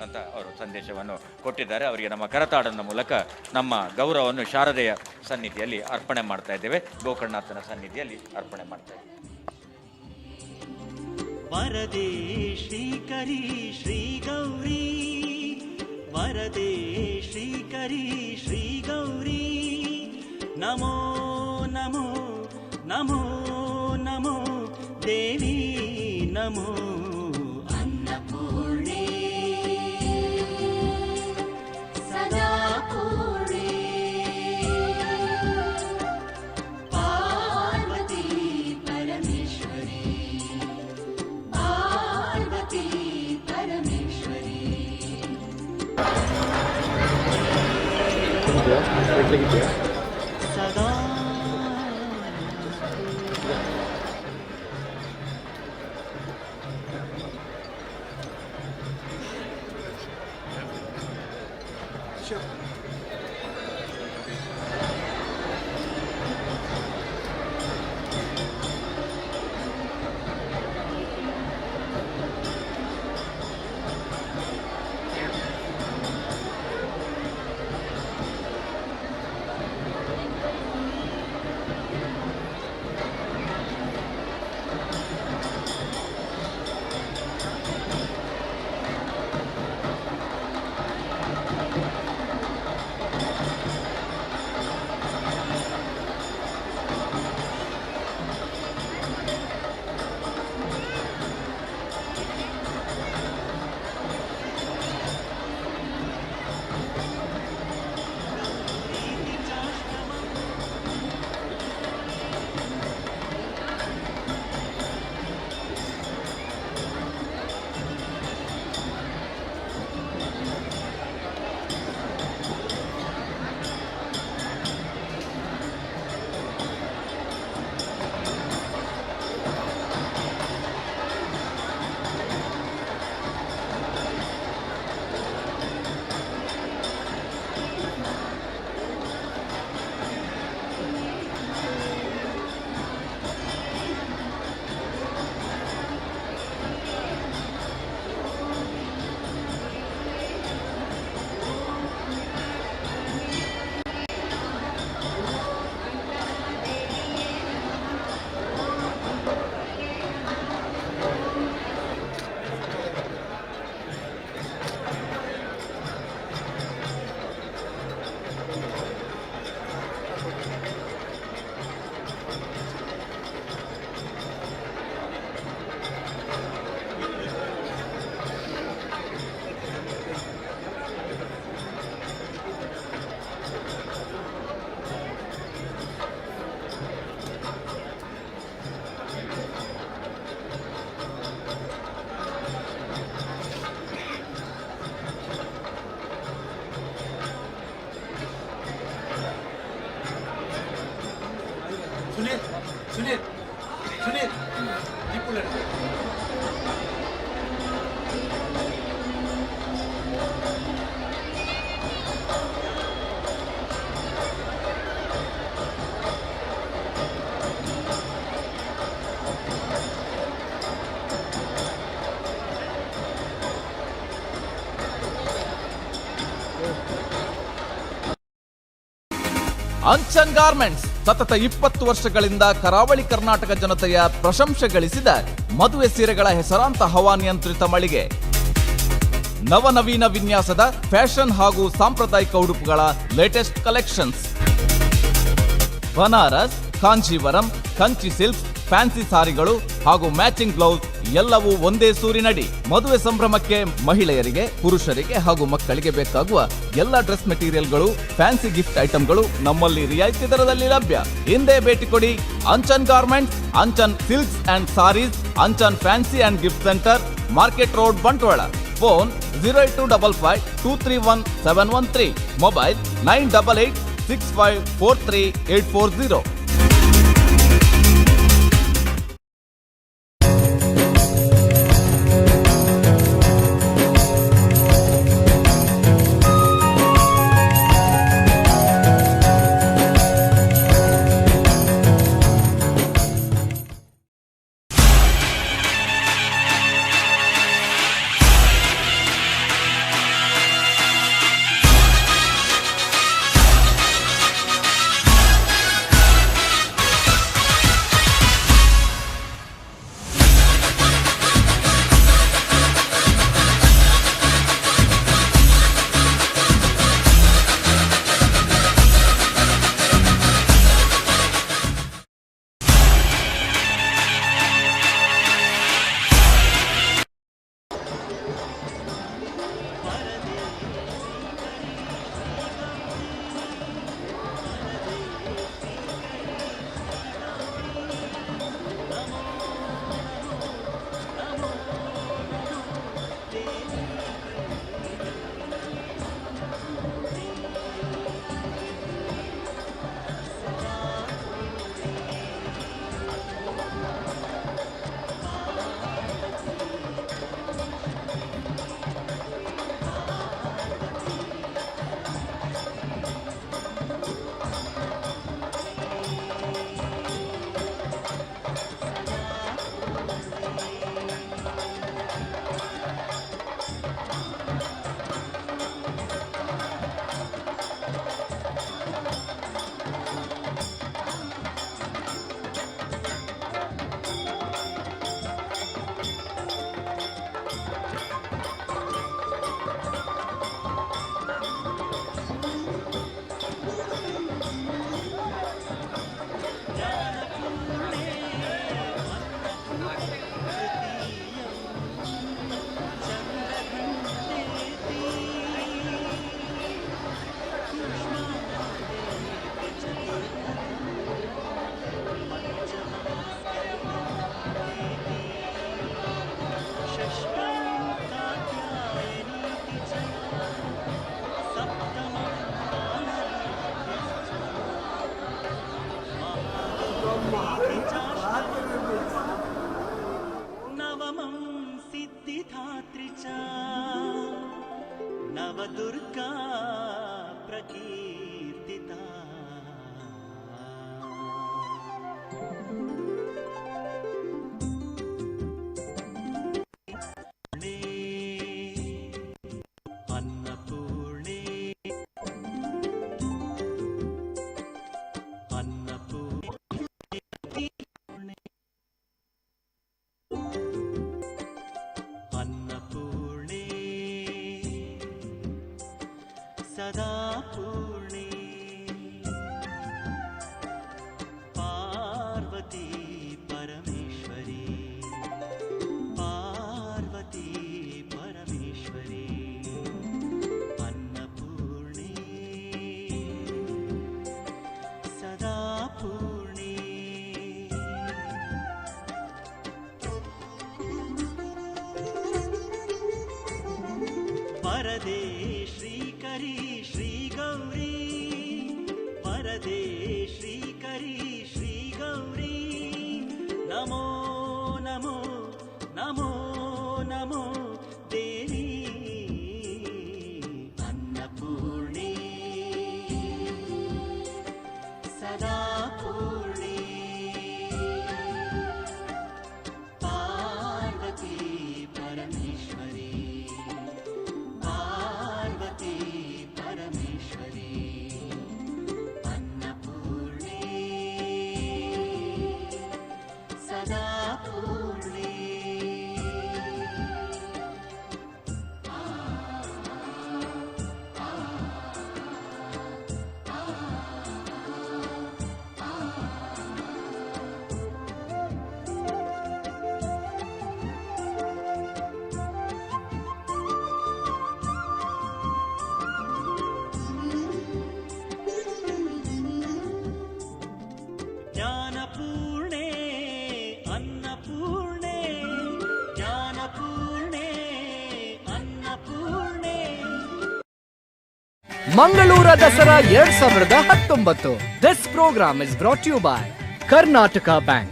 S5: ಅಂತ ಅವರು ಸಂದೇಶವನ್ನು ಕೊಟ್ಟಿದ್ದಾರೆ. ಅವರಿಗೆ ನಮ್ಮ ಕರತಾಡನ ಮೂಲಕ ನಮ್ಮ ಗೌರವವನ್ನು ಶಾರದೆಯ ಸನ್ನಿಧಿಯಲ್ಲಿ ಅರ್ಪಣೆ ಮಾಡ್ತಾ ಇದ್ದೇವೆ, ಗೋಕರ್ಣನಾಥನ ಸನ್ನಿಧಿಯಲ್ಲಿ ಅರ್ಪಣೆ ಮಾಡ್ತಾ ಇದ್ದೇವೆ.
S7: ವರದೇ ಶ್ರೀಕರಿ ಶ್ರೀ ಗೌರಿ, ವರದೇ ಶ್ರೀಕರಿ ಶ್ರೀ ಗೌರಿ, ನಮೋ ನಮೋ ನಮೋ ನಮೋ ದೇವಿ ನಮೋ
S18: ಅನ್ನಪೂರ್ಣೆ ಸದಾ ಪೂರ್ಣೆ ಪಾರ್ವತಿ ಪರಮೇಶ್ವರಿ, ಪಾರ್ವತಿ ಪರಮೇಶ್ವರಿ.
S7: ಸದಾ
S9: ಅಂಚನ್ ಗಾರ್ಮೆಂಟ್ಸ್ ಸತತ 20 ವರ್ಷಗಳಿಂದ ಕರಾವಳಿ ಕರ್ನಾಟಕ ಜನತೆಯ ಪ್ರಶಂಸೆ ಗಳಿಸಿದ ಮದುವೆ ಸೀರೆಗಳ ಹೆಸರಾಂತ ಹವಾನಿಯಂತ್ರಿತ ಮಳಿಗೆ. ನವನವೀನ ವಿನ್ಯಾಸದ ಫ್ಯಾಷನ್ ಹಾಗೂ ಸಾಂಪ್ರದಾಯಿಕ ಉಡುಪುಗಳ ಲೇಟೆಸ್ಟ್ ಕಲೆಕ್ಷನ್ಸ್. ಬನಾರಸ್, ಕಾಂಜೀವರಂ, ಕಂಚಿ ಸಿಲ್ಕ್ಸ್, ಫ್ಯಾನ್ಸಿ ಸಾರಿಗಳು ಹಾಗೂ ಮ್ಯಾಚಿಂಗ್ ಬ್ಲೌಸ್ ಎಲ್ಲವೂ ಒಂದೇ ಸೂರಿನಡಿ. ಮದುವೆ ಸಂಭ್ರಮಕ್ಕೆ ಮಹಿಳೆಯರಿಗೆ, ಪುರುಷರಿಗೆ ಹಾಗೂ ಮಕ್ಕಳಿಗೆ ಬೇಕಾಗುವ ಎಲ್ಲ ಡ್ರೆಸ್ ಮೆಟೀರಿಯಲ್ಗಳು, ಫ್ಯಾನ್ಸಿ ಗಿಫ್ಟ್ ಐಟಂಗಳು ನಮ್ಮಲ್ಲಿ ರಿಯಾಯಿತಿ ದರದಲ್ಲಿ ಲಭ್ಯ. ಇಂದೇ ಭೇಟಿ ಕೊಡಿ Anchan garments, Anchan silks and saris, Anchan fancy and gift centre, market road, Bantwal. Phone 08255231713, mobile 9886543840.
S7: नवमं सिद्धिधात्री च नवदुर्गा प्रकीर्तिता। अन्नपूर्णे अन्नपूर्णे अन्नपूर्णे सदा पूर्णे पार्वती परमेश्वरी पार्वती परमेश्वरी अन्नपूर्णे सदा पूर्णे। वरदे श्रीकरी श्रीगौरी वरदे श्रीकरी श्रीगौरी नमो नमो नमो नमो देवी अन्नपूर्णे सदा पूर्णे पार्वती परमेश्वरी पार्वती परमेश्वरी।
S22: ಮಂಗಳೂರ Dasara 2019. This program is brought you by Karnataka Bank.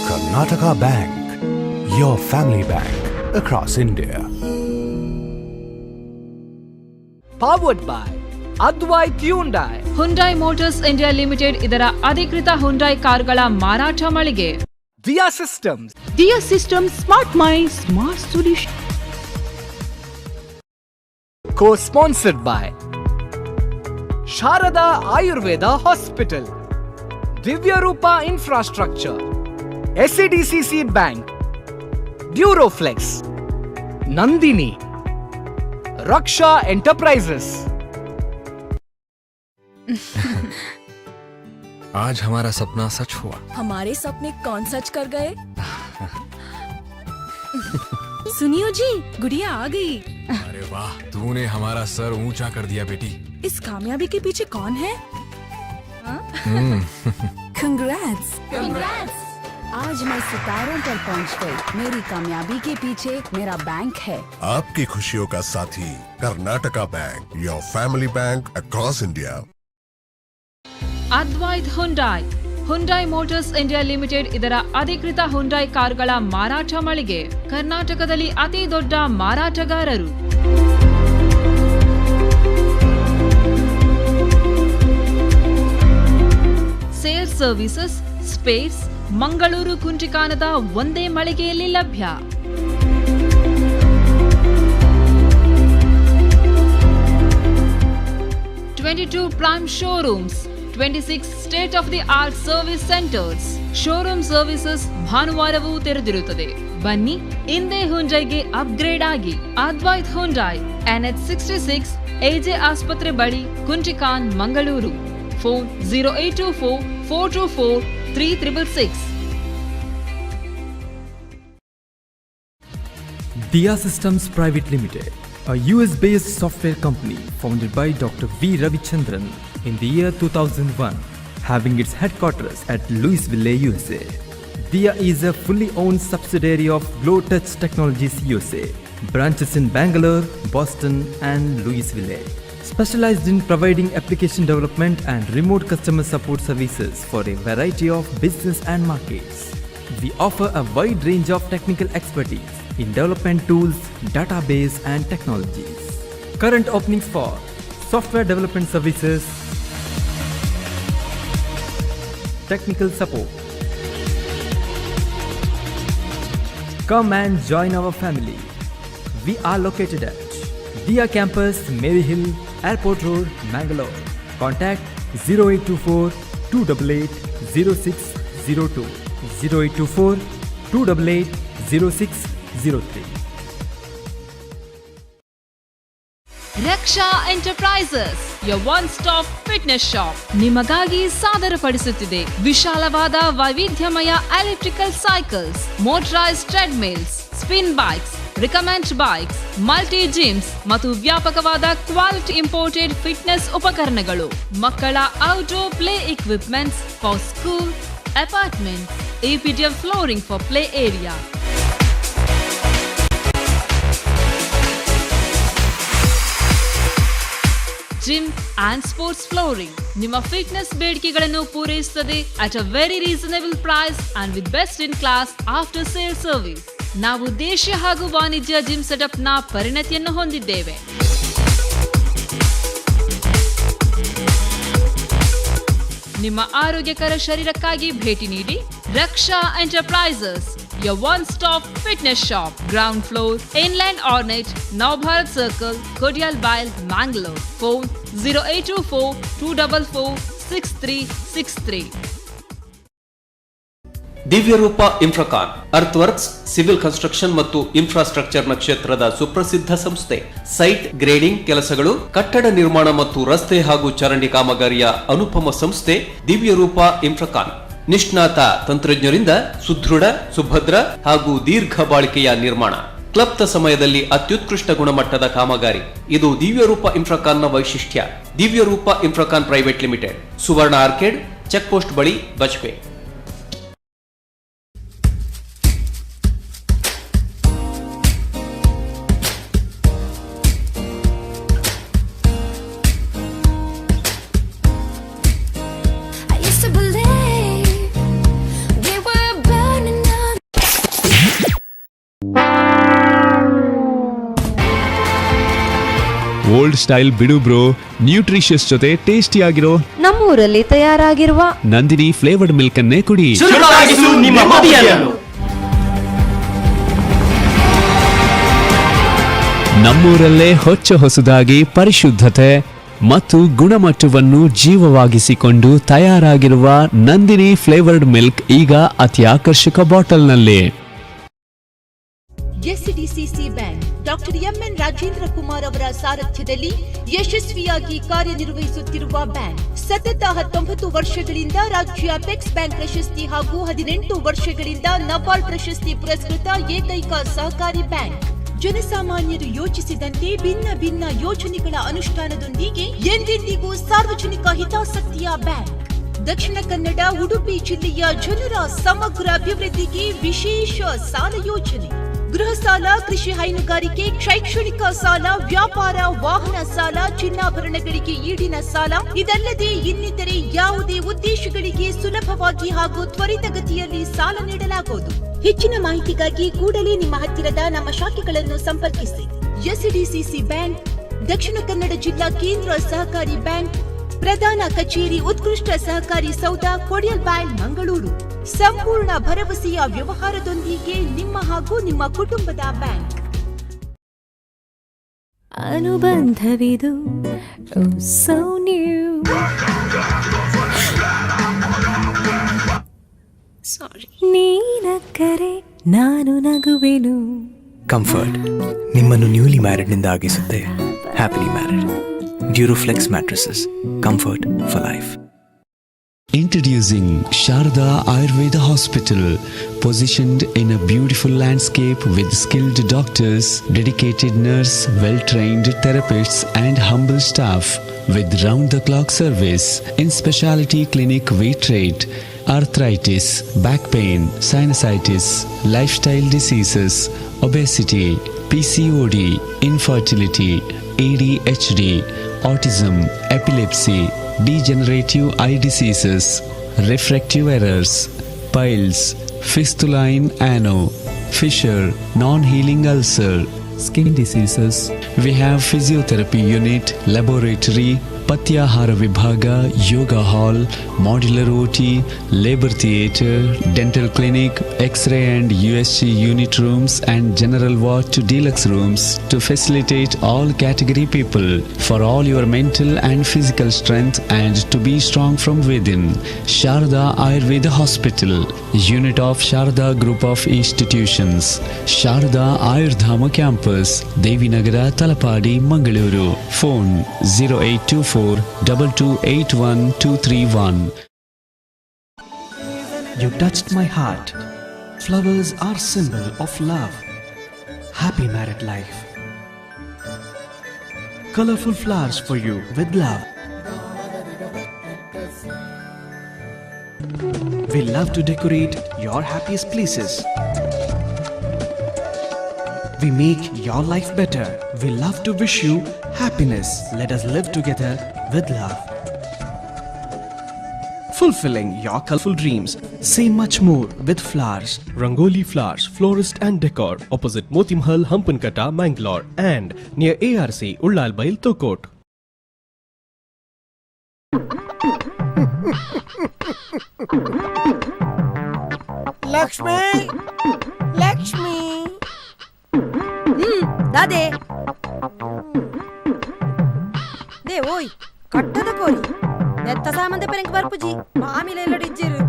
S1: Karnataka Bank, your family bank across India.
S22: Powered by Advait Hyundai.
S11: Hyundai Motors India Limited ಇದರ ಅಧಿಕೃತ Hyundai ಕಾರುಗಳ ಮಾರಾಟ ಮಳಿಗೆ.
S22: Diya Systems.
S2: Diya System, smart mind, smart solution.
S22: Co sponsored by Sharada Ayurveda Hospital, Divyarupa Infrastructure, SADCC Bank, Duroflex, Nandini, Raksha Enterprises.
S12: आज हमारा सपना सच हुआ।
S14: हमारे सपने कौन सच कर गए? सुनियो जी, गुड़िया आ गई।
S12: अरे वाह, तूने हमारा सर ऊंचा कर दिया बेटी।
S14: इस कामयाबी के पीछे कौन है?
S15: कंग्रेट्स! आज मैं सितारों पर पहुंच गई। मेरी कामयाबी के पीछे मेरा बैंक है।
S20: आपकी खुशियों का साथी Karnataka Bank, your family bank across India.
S11: Advait Hyundai, Hyundai Motors India Limited ಇದರ ಅಧಿಕೃತ ಹುಂಡೈ ಕಾರುಗಳ ಮಾರಾಟ ಮಳಿಗೆ. ಕರ್ನಾಟಕದಲ್ಲಿ ಅತಿ ದೊಡ್ಡ ಮಾರಾಟಗಾರರು. ಸೇಲ್ಸ್, ಸರ್ವಿಸಸ್, ಸ್ಪೇರ್ಸ್ ಮಂಗಳೂರು ಕುಂಟಿಕಾನದ ಒಂದೇ ಮಳಿಗೆಯಲ್ಲಿ ಲಭ್ಯ. 22 prime showrooms, 26 state of the art service centers. Showroom services ಭಾನುವಾರವೂ ತೆರೆದಿರುತ್ತದೆ. ಬನ್ನಿ, ಇಂದೇ ಹುಂಡೈಗೆ ಅಪ್ಗ್ರೇಡ್ ಆಗಿ. ಅದ್ವೈತ್ ಹುಂಡೈ, ಎನ್ಎಚ್ 66, ಎಜೆ ಆಸ್ಪತ್ರೆ ಬಳಿ, ಕುಂಟಿಕಾನ್, Mangaluru. Phone 0824 424 3666.
S25: Diya Systems Private Limited, a US based software company founded by Dr. V. Ravichandran in the year 2001, having its headquarters at Louisville, USA. Diya is a fully owned subsidiary of Glow Touch Technologies USA, branches in Bangalore, Boston, and Louisville. Specialized in providing application development and remote customer support services for a variety of business and markets. We offer a wide range of technical expertise in development tools, database, and technologies. Current openings for software development services, technical support. Come and join our family. We are located at Dia Campus, Mary Hill, Airport Road, Mangalore. Contact 0824 288 0602, 0824 288 0603.
S11: Raksha Enterprises, your one stop fitness shop, ನಿಮಗಾಗಿ ಸಾದರಪಡಿಸುತ್ತಿದೆ ವಿಶಾಲವಾದ ವೈವಿಧ್ಯಮಯ elliptical cycles, motorised treadmills, spin bikes, recumbent bikes, multi gyms ಮತ್ತು ವ್ಯಾಪಕವಾದ quality imported fitness ಉಪಕರಣಗಳು. ಮಕ್ಕಳ outdoor play equipments for school, apartment, EPDM flooring for play area, gym and sports flooring. ನಿಮ್ಮ fitness ಬೇಡಿಕೆಗಳನ್ನು ಪೂರೈಸುತ್ತದೆ at a very reasonable price and with best in class after sale service. ನಾವು ದೇಶೀಯ ಹಾಗೂ ವಾಣಿಜ್ಯ gym setup ನ ಪರಿಣತಿಯನ್ನು ಹೊಂದಿದ್ದೇವೆ. ನಿಮ್ಮ ಆರೋಗ್ಯಕರ ಶರೀರಕ್ಕಾಗಿ ಭೇಟಿ ನೀಡಿ ರಕ್ಷಾ Enterprises, your one stop fitness shop, ground floor, Inland Ornate, Navbharat Circle, Kodialbail, Mangalore. Phone 0824 244 6363.
S16: Divyarupa Infracon earth works, civil construction ಮತ್ತು ಇನ್ಫ್ರಾಸ್ಟ್ರಕ್ಚರ್ನ ಕ್ಷೇತ್ರದ ಸುಪ್ರಸಿದ್ಧ ಸಂಸ್ಥೆ. ಸೈಟ್ ಗ್ರೇಡಿಂಗ್ ಕೆಲಸಗಳು, ಕಟ್ಟಡ ನಿರ್ಮಾಣ ಮತ್ತು ರಸ್ತೆ ಹಾಗೂ ಚರಂಡಿ ಕಾಮಗಾರಿಯ ಅನುಪಮ ಸಂಸ್ಥೆ ದಿವ್ಯರೂಪ ಇನ್ಫ್ರಾಕಾನ್. ನಿಷ್ಣಾತ ತಂತ್ರಜ್ಞರಿಂದ ಸುದೃಢ, ಸುಭದ್ರ ಹಾಗೂ ದೀರ್ಘ ಬಾಳಿಕೆಯ ನಿರ್ಮಾಣ, ಕ್ಲಪ್ತ ಸಮಯದಲ್ಲಿ ಅತ್ಯುತ್ಕೃಷ್ಟ ಗುಣಮಟ್ಟದ ಕಾಮಗಾರಿ, ಇದು ದಿವ್ಯರೂಪ ಇನ್ಫ್ರಾಕಾನ್ನ ವೈಶಿಷ್ಟ್ಯ. ದಿವ್ಯರೂಪ ಇನ್ಫ್ರಾಕಾನ್ ಪ್ರೈವೇಟ್ ಲಿಮಿಟೆಡ್, ಸುವರ್ಣ ಆರ್ಕೇಡ್, ಚೆಕ್ ಪೋಸ್ಟ್ ಬಳಿ, ಬಜ್ಪೆ.
S3: ಓಲ್ಡ್ ಸ್ಟೈಲ್ ಬಿಡು ಬ್ರೋ, ನ್ಯೂಟ್ರಿಷಿಯಸ್ ಜೊತೆ ಟೇಸ್ಟಿ ಆಗಿರೋ
S4: ನಮ್ಮೂರಲ್ಲಿ ತಯಾರಾಗಿರುವ
S3: ನಂದಿನಿ ಫ್ಲೇವರ್ಡ್ ಮಿಲ್ಕ್ ಅನ್ನೇ ಕುಡಿ.
S13: ಚುರುಕಾಗಿಸು ನಿಮ್ಮ ಮದಿಯನ್ನು.
S3: ನಮ್ಮೂರಲ್ಲೇ ಹೊಚ್ಚ ಹೊಸದಾಗಿ ಪರಿಶುದ್ಧತೆ ಮತ್ತು ಗುಣಮಟ್ಟವನ್ನು ಜೀವವಾಗಿಸಿಕೊಂಡು ತಯಾರಾಗಿರುವ ನಂದಿನಿ ಫ್ಲೇವರ್ಡ್ ಮಿಲ್ಕ್ ಈಗ ಅತಿ ಆಕರ್ಷಕ ಬಾಟಲ್ನಲ್ಲಿ.
S2: SDCC bank doctor MN Rajendra Kumar ಅವರ ಸಾರಥ್ಯದಲ್ಲಿ ಯಶಸ್ವಿಯಾಗಿ ಕಾರ್ಯನಿರ್ವಹಿಸುತ್ತಿರುವ ಬ್ಯಾಂಕ್ ಸತತ 19 ವರ್ಷಗಳಿಂದ ರಾಜ್ಯ ಅಪೆಕ್ಸ್ ಬ್ಯಾಂಕ್ ಪ್ರಶಸ್ತಿ ಹಾಗೂ 18 ವರ್ಷಗಳಿಂದ ನಬಾರ್ಡ್ ಪ್ರಶಸ್ತಿ ಪುರಸ್ಕೃತ ಏಕೈಕ ಸಹಕಾರಿ ಬ್ಯಾಂಕ್. ಜನಸಾಮಾನ್ಯರು ಯೋಚಿಸಿದಂತೆ ಭಿನ್ನ ಭಿನ್ನ ಯೋಜನೆಗಳ ಅನುಷ್ಠಾನದೊಂದಿಗೆ ಎಂದೆಂದಿಗೂ ಸಾರ್ವಜನಿಕ ಹಿತಾಸಕ್ತಿಯ ಬ್ಯಾಂಕ್. ದಕ್ಷಿಣ ಕನ್ನಡ, ಉಡುಪಿ ಜಿಲ್ಲೆಯ ಜನರ ಸಮಗ್ರ ಅಭಿವೃದ್ಧಿಗೆ ವಿಶೇಷ ಸಾಲ ಯೋಜನೆ, ಗೃಹ ಸಾಲ, ಕೃಷಿ, ಹೈನುಗಾರಿಕೆ, ಶೈಕ್ಷಣಿಕ ಸಾಲ, ವ್ಯಾಪಾರ, ವಾಹನ ಸಾಲ, ಚಿನ್ನಾಭರಣಗಳಿಗೆ ಈಡಿನ ಸಾಲ, ಇದಲ್ಲದೆ ಇನ್ನಿತರೆ ಯಾವುದೇ ಉದ್ದೇಶಗಳಿಗೆ ಸುಲಭವಾಗಿ ಹಾಗೂ ತ್ವರಿತಗತಿಯಲ್ಲಿ ಸಾಲ ನೀಡಲಾಗುವುದು. ಹೆಚ್ಚಿನ ಮಾಹಿತಿಗಾಗಿ ಕೂಡಲೇ ನಿಮ್ಮ ಹತ್ತಿರದ ನಮ್ಮ ಶಾಖೆಗಳನ್ನು ಸಂಪರ್ಕಿಸಿ. ಎಸ್ಡಿಸಿಸಿ ಬ್ಯಾಂಕ್, ದಕ್ಷಿಣ ಕನ್ನಡ ಜಿಲ್ಲಾ ಕೇಂದ್ರ ಸಹಕಾರಿ ಬ್ಯಾಂಕ್, ಪ್ರಧಾನ ಕಚೇರಿ ಉತ್ಕೃಷ್ಟ ಸಹಕಾರಿ ಸೌಧ, ಕೊಡಿಯಲ್ಬೈಲ್, ಮಂಗಳೂರು. ಸಂಪೂರ್ಣ ಭರವಸೆಯ ವ್ಯವಹಾರದೊಂದಿಗೆ ನಿಮ್ಮ ಹಾಗೂ ನಿಮ್ಮ ಕುಟುಂಬದ ಬ್ಯಾಂಕ್.
S17: ಅನುಬಂಧವಿದು ಸೋ ನ್ಯೂ. ಸಾರಿ. ನೀನಕ್ಕರೆ ನಾನು ನಗುವೆನು.
S19: ಕಂಫರ್ಟ್ ನಿಮ್ಮನ್ನು ನ್ಯೂಲಿ ಮ್ಯಾರಿಡ್ನಿಂದ ಆಗಿಸುತ್ತೆ happily married. Duroflex mattresses, comfort for life.
S3: Introducing Sharda Ayurveda Hospital, positioned in a beautiful landscape with skilled doctors, dedicated nurse, well-trained therapists and humble staff with round-the-clock service. In specialty clinic we treat arthritis, back pain, sinusitis, lifestyle diseases, obesity, PCOD, infertility, ADHD, autism, epilepsy, degenerative eye diseases, refractive errors, piles, fistula in ano, fissure, non-healing ulcer, skin diseases. We have physiotherapy unit, laboratory, ಪಥ್ಯಾಹಾರ ವಿಭಾಗ, ಯೋಗ hall, modular OT, labour theatre, dental clinic, X-ray and USG unit rooms and general ward to deluxe rooms to facilitate all category people for all your mental and physical strength and to be strong from within. Sharada Ayurveda Hospital, unit of Sharada Group of Institutions, Sharada Ayurdhama Campus, Devinagara, Talapadi, Mangaluru. Phone 0824 2281231.
S19: You touched my heart. Flowers are symbol of love. Happy married life. Colorful flowers for you with love. We love to decorate your happiest places. We make your life better. We love to wish you happiness. Let us live together with love. Fulfilling your colorful dreams. Say much more with flowers.
S26: Rangoli Flowers, Florist and Decor, opposite Motimahal, Hampankatta, Mangalore, and near ARC, Ullalbail, Tokot.
S27: Lakshmi, Lakshmi.
S4: Hmm ದಾದೆ they ಓಯ್ ಕಟ್ಟದ ಕೋರಿ ನೆತ್ತ ಸಾಮಂದೆ ಪೆರಂಕ್ ಬರ್ಪುಜಿ ಮಾಮಿಲ ಎಲ್ಲ ಇಜ್ಜಿರು.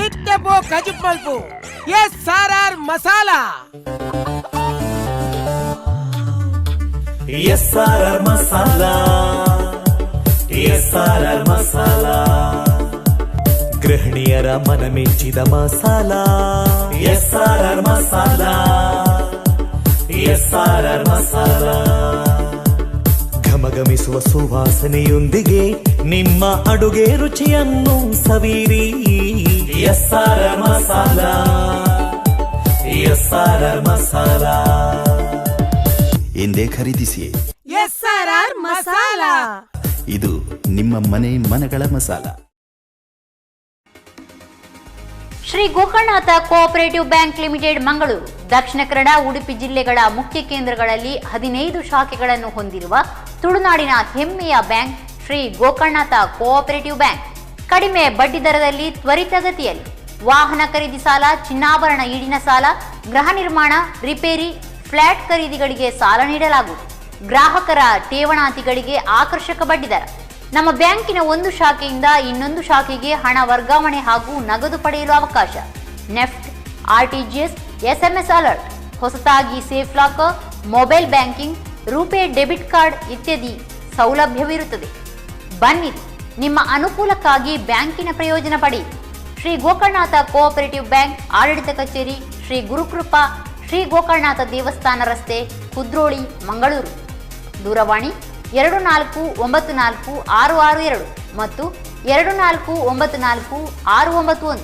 S27: ಇತ್ತೆ ಪೋ ಕಜುಪ್ ಮಲ್ಪು S R R masala.
S7: S R R masala, S R R masala, ಗೃಹಿಣಿಯರ ಮನಮೆಚ್ಚಿದ masala, S R R masala, S R R masala. ಘಮಘಮಿಸುವ ಸುವಾಸನೆಯೊಂದಿಗೆ ನಿಮ್ಮ ಅಡುಗೆ ರುಚಿಯನ್ನು ಸವಿರಿ. S R R masala, S R R masala.
S28: ಎಂದೇ ಖರೀದಿಸಿ
S27: ಎಸ್ ಆರ್ ಆರ್ ಮಸಾಲ.
S28: ಇದು ನಿಮ್ಮ ಮನೆ ಮನಗಳ masala.
S5: Shri Gokarnanatha cooperative bank limited Mangaluru Dakshina Kannada Udupi ಜಿಲ್ಲೆಗಳ ಮುಖ್ಯ ಕೇಂದ್ರಗಳಲ್ಲಿ 15 ಶಾಖೆಗಳನ್ನು ಹೊಂದಿರುವ ತುಳುನಾಡಿನ ಹೆಮ್ಮೆಯ bank Shri Gokarnanatha cooperative bank. ಕಡಿಮೆ ಬಡ್ಡಿ ದರದಲ್ಲಿ ತ್ವರಿತಗತಿಯಲ್ಲಿ ವಾಹನ ಖರೀದಿ ಸಾಲ, ಚಿನ್ನಾಭರಣ ಈಡಿನ ಸಾಲ, ಗೃಹ ನಿರ್ಮಾಣ, ರಿಪೇರಿ, ಫ್ಲಾಟ್ ಖರೀದಿಗಳಿಗೆ ಸಾಲ ನೀಡಲಾಗುವುದು. ಗ್ರಾಹಕರ ಠೇವಣಾತಿಗಳಿಗೆ ಆಕರ್ಷಕ ಬಡ್ಡಿದರ. ನಮ್ಮ ಬ್ಯಾಂಕಿನ ಒಂದು ಶಾಖೆಯಿಂದ ಇನ್ನೊಂದು ಶಾಖೆಗೆ ಹಣ ವರ್ಗಾವಣೆ ಹಾಗೂ ನಗದು ಪಡೆಯಲು ಅವಕಾಶ. ನೆಫ್ಟ್, ಆರ್ಟಿಜಿಎಸ್, ಎಸ್ಎಂಎಸ್ ಅಲರ್ಟ್, ಹೊಸತಾಗಿ safe locker, mobile banking, RuPay debit card ಇತ್ಯಾದಿ ಸೌಲಭ್ಯವಿರುತ್ತದೆ. ಬನ್ನಿರಿ, ನಿಮ್ಮ ಅನುಕೂಲಕ್ಕಾಗಿ ಬ್ಯಾಂಕಿನ ಪ್ರಯೋಜನ ಪಡೆಯಿರಿ. ಶ್ರೀ ಗೋಕರ್ಣನಾಥ ಕೋಆಪರೇಟಿವ್ ಬ್ಯಾಂಕ್, ಆಡಳಿತ ಕಚೇರಿ, ಶ್ರೀ ಗುರುಕೃಪಾ, ಶ್ರೀ ಗೋಕರ್ಣನಾಥ ದೇವಸ್ಥಾನ ರಸ್ತೆ, ಕುದ್ರೋಳಿ, ಮಂಗಳೂರು. ದೂರವಾಣಿ 2494662 ಮತ್ತು 2494691.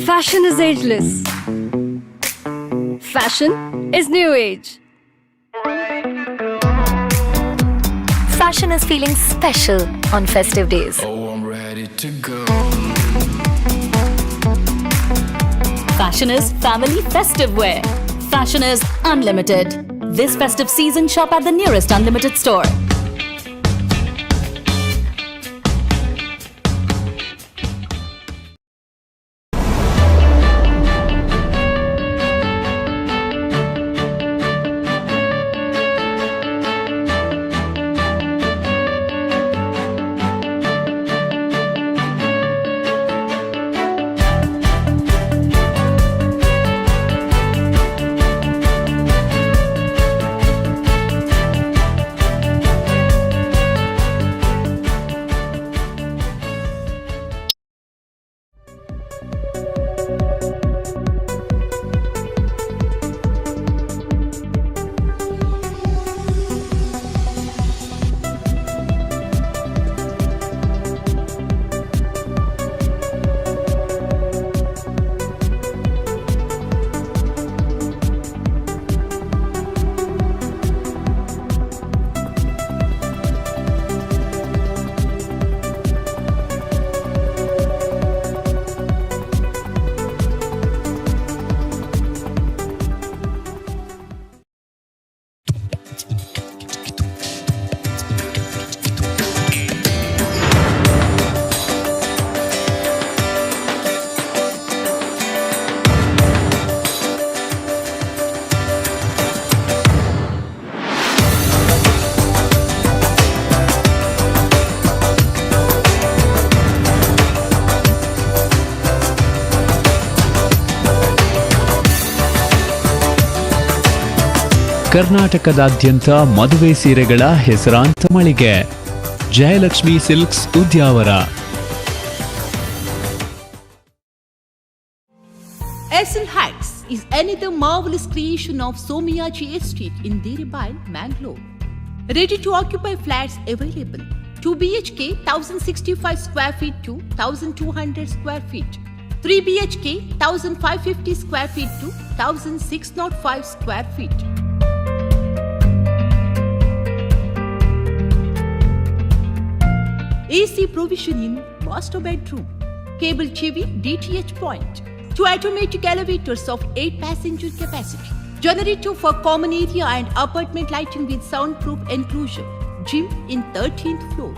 S6: Fashion is ageless. Fashion is new age.
S17: Fashion is feeling special on festive days.
S12: Oh, I'm ready to go.
S11: Fashion is family festive wear. Fashion is unlimited. This festive season, shop at the nearest Unlimited store.
S3: ಕರ್ನಾಟಕದಾದ್ಯಂತ ಮದುವೆ ಸೀರೆಗಳ ಹೆಸರಾಂತ ಮಳಿಗೆ Jayalakshmi silks, Udyavara.
S2: SL Hacks is another marvelous creation of Somiyaji Estate in Diribai, Mangalore. Ready to occupy flats available. 2 BHK 1065 square feet to 1200 square feet. 3 BHK 1550 square feet to 1605 square feet. AC provision in master bedroom. Cable TV DTH point. 2 automatic elevators of 8 passenger capacity. Generator for common area and apartment lighting with soundproof enclosure. Gym in 13th floor.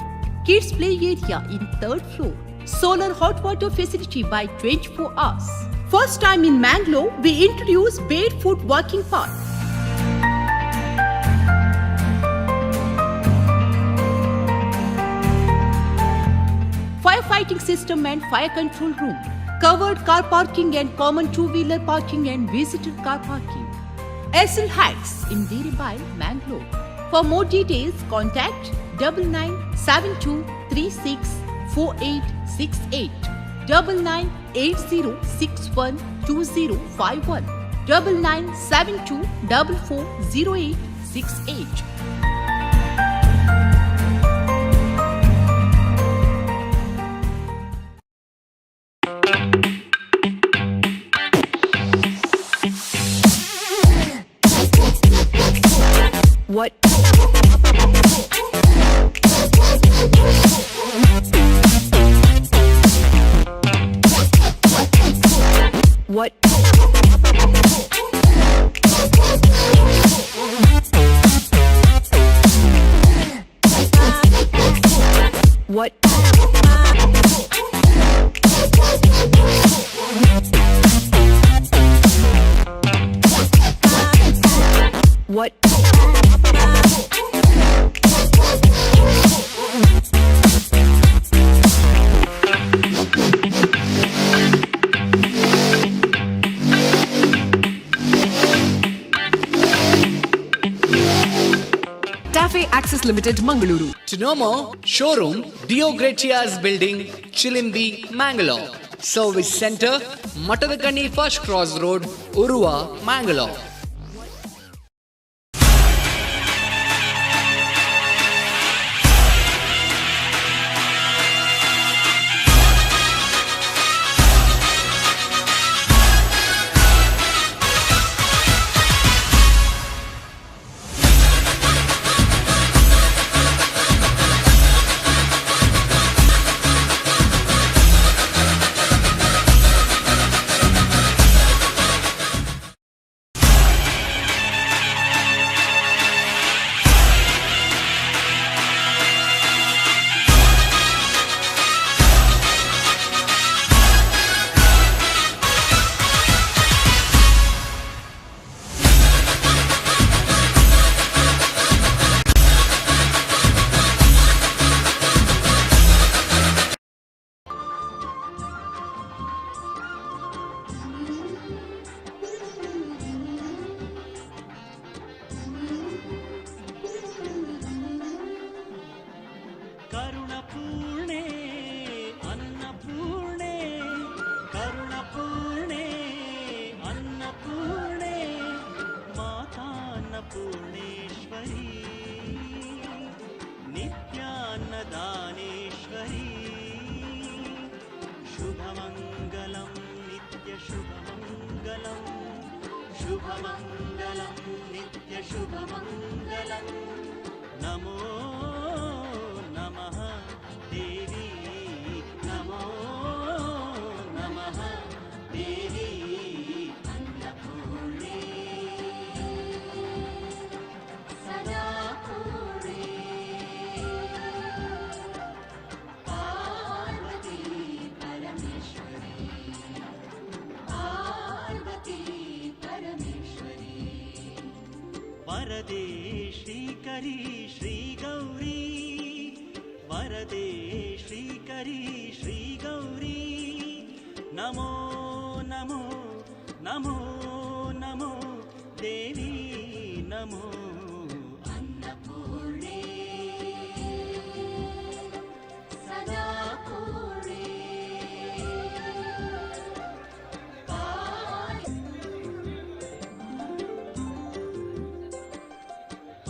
S2: Kids play area in 3rd floor. Solar hot water facility by 24 hours. First time in Mangalore, we introduce barefoot walking path. Firefighting system and fire control room. Covered car parking and common two-wheeler parking and visitor car parking. SL Heights in Diribai, Mangalore. For more details, contact 9972364868, 9980612051, 9972440868.
S15: What? What? What? What?
S8: Tafe Access Limited, Mangaluru.
S22: To know more, showroom Dio Gratias Building, Chilimbi, Mangalore. Service Center, Matadakani First Cross Road, Urua, Mangalore.
S7: ಕರುಣಪೂರ್ಣೆ ಅನ್ನಪೂರ್ಣೆ, ಕರುಣಪೂರ್ಣೆ ಅನ್ನಪೂರ್ಣೆ, ಮಾತಾನ್ನಪೂರ್ಣೇಶ್ವರಿ, ನಿತ್ಯಾನ್ನದಾನೇಶ್ವರಿ. ಶುಭಮಂಗಲಂ ನಿತ್ಯ ಶುಭಮಂಗಲಂ, ಶುಭಮಂಗಲಂ ನಿತ್ಯ ಶುಭಮಂಗಲಂ. ನಮೋ ನಮಃ ದೇವಿ, ನಮೋ ನಮಃ ದೇವಿ ಅನ್ನಪೂರ್ಣೆ, ಸದಾ ಪೂರ್ಣೆ. ಪಾರ್ವತಿ ಪರಮೇಶ್ವರಿ, ಪಾರ್ವತಿ ಪರಮೇಶ್ವರಿ. ವರದೆ ಶ್ರೀಕರಿ ಶ್ರೀ ಗೌರಿ, ವರದೆ ಶ್ರೀಕರಿ ಶ್ರೀ ಗೌರಿ. ನಮೋ ನಮೋ ನಮೋ ನಮೋ ದೇವಿ. ನಮೋ ಅನ್ನಪೂರ್ಣೆ ಸದಾ ಪೂರ್ಣೆ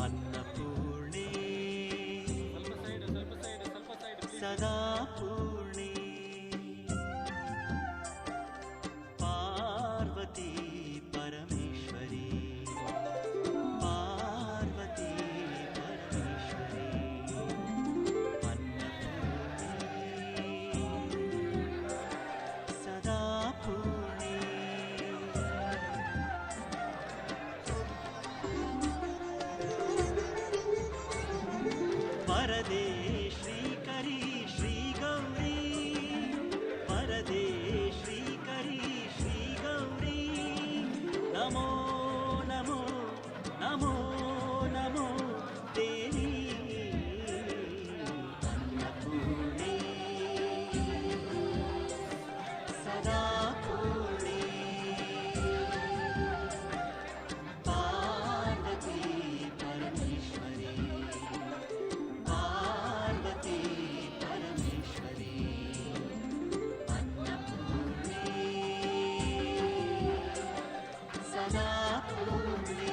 S7: ಅನ್ನಪೂರ್ಣೆ ಸದಾ ಪೂರ್ಣೆ ಪಾರ್ವತಿ ಪರಮೇಶ್ವರಿ ಪಾರ್ವತಿ ಪರಮೇಶ್ವರಿ ಅನ್ನಪೂರ್ಣೆ ಸದಾ ಪೂರ್ಣೆ ವರದೆ ಶ್ರೀಕರಿ ಶ್ರೀ ಗೌರಿ ವರದೆ ಶ್ರೀಕರಿ ಶ್ರೀ ಗೌರಿ ನಮೋ ನಮೋ ನಮೋ ನಮೋ ದೇವಿ ಅನ್ನಪೂರ್ಣೆ ಸದಾ ಪೂರ್ಣೆ ಪಾರ್ವತಿ ಪರಮೇಶ್ವರಿ ಪಾರ್ವತಿ ಪರಮೇಶ್ವರಿ ಅನ್ನಪೂರ್ಣೆ ಸದಾ ಪೂರ್ಣೆ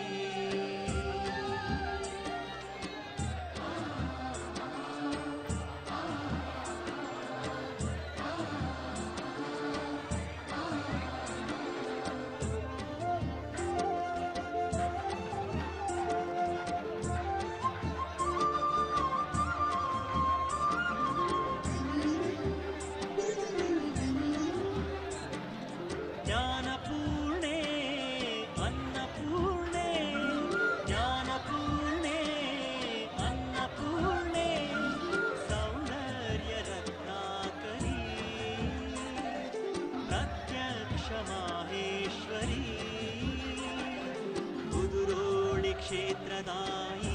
S7: ಜ್ಞಾನಪೂರ್ಣೆ ಅನ್ನಪೂರ್ಣೆ ಜ್ಞಾನಪೂರ್ಣೆ ಅನ್ನಪೂರ್ಣೆ ಸೌಂದರ್ಯ ರತ್ನಾಕರಿ ಪ್ರತ್ಯಕ್ಷ ಮಾಹೇಶ್ವರಿ ಕುದುರೋಳಿ ಕ್ಷೇತ್ರದ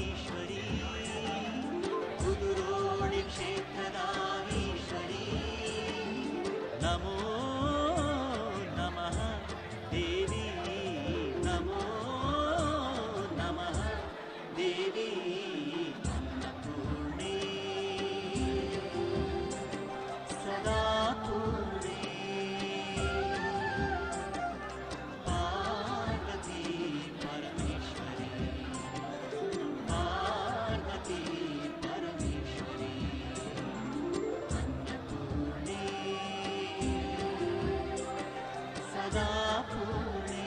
S7: ಈಶ್ವರಿ ಕುದುರೋಳಿ ಕ್ಷೇತ್ರದ ಈಶ್ವರಿ ನಮೋ ನಮಃ ದೇವಿ ನಮೋ ನಮಃ ದೇವಿ ಅನ್ನಪೂರ್ಣೆ ಸದಾ ಪೂರ್ಣೆ ಪಾರ್ವತಿ ಪರಮೇಶ್ವರಿ ಪಾರ್ವತಿ ಪರಮೇಶ್ವರಿ ಅನ್ನಪೂರ್ಣೆ ಸದಾ ಪೂರ್ಣೆ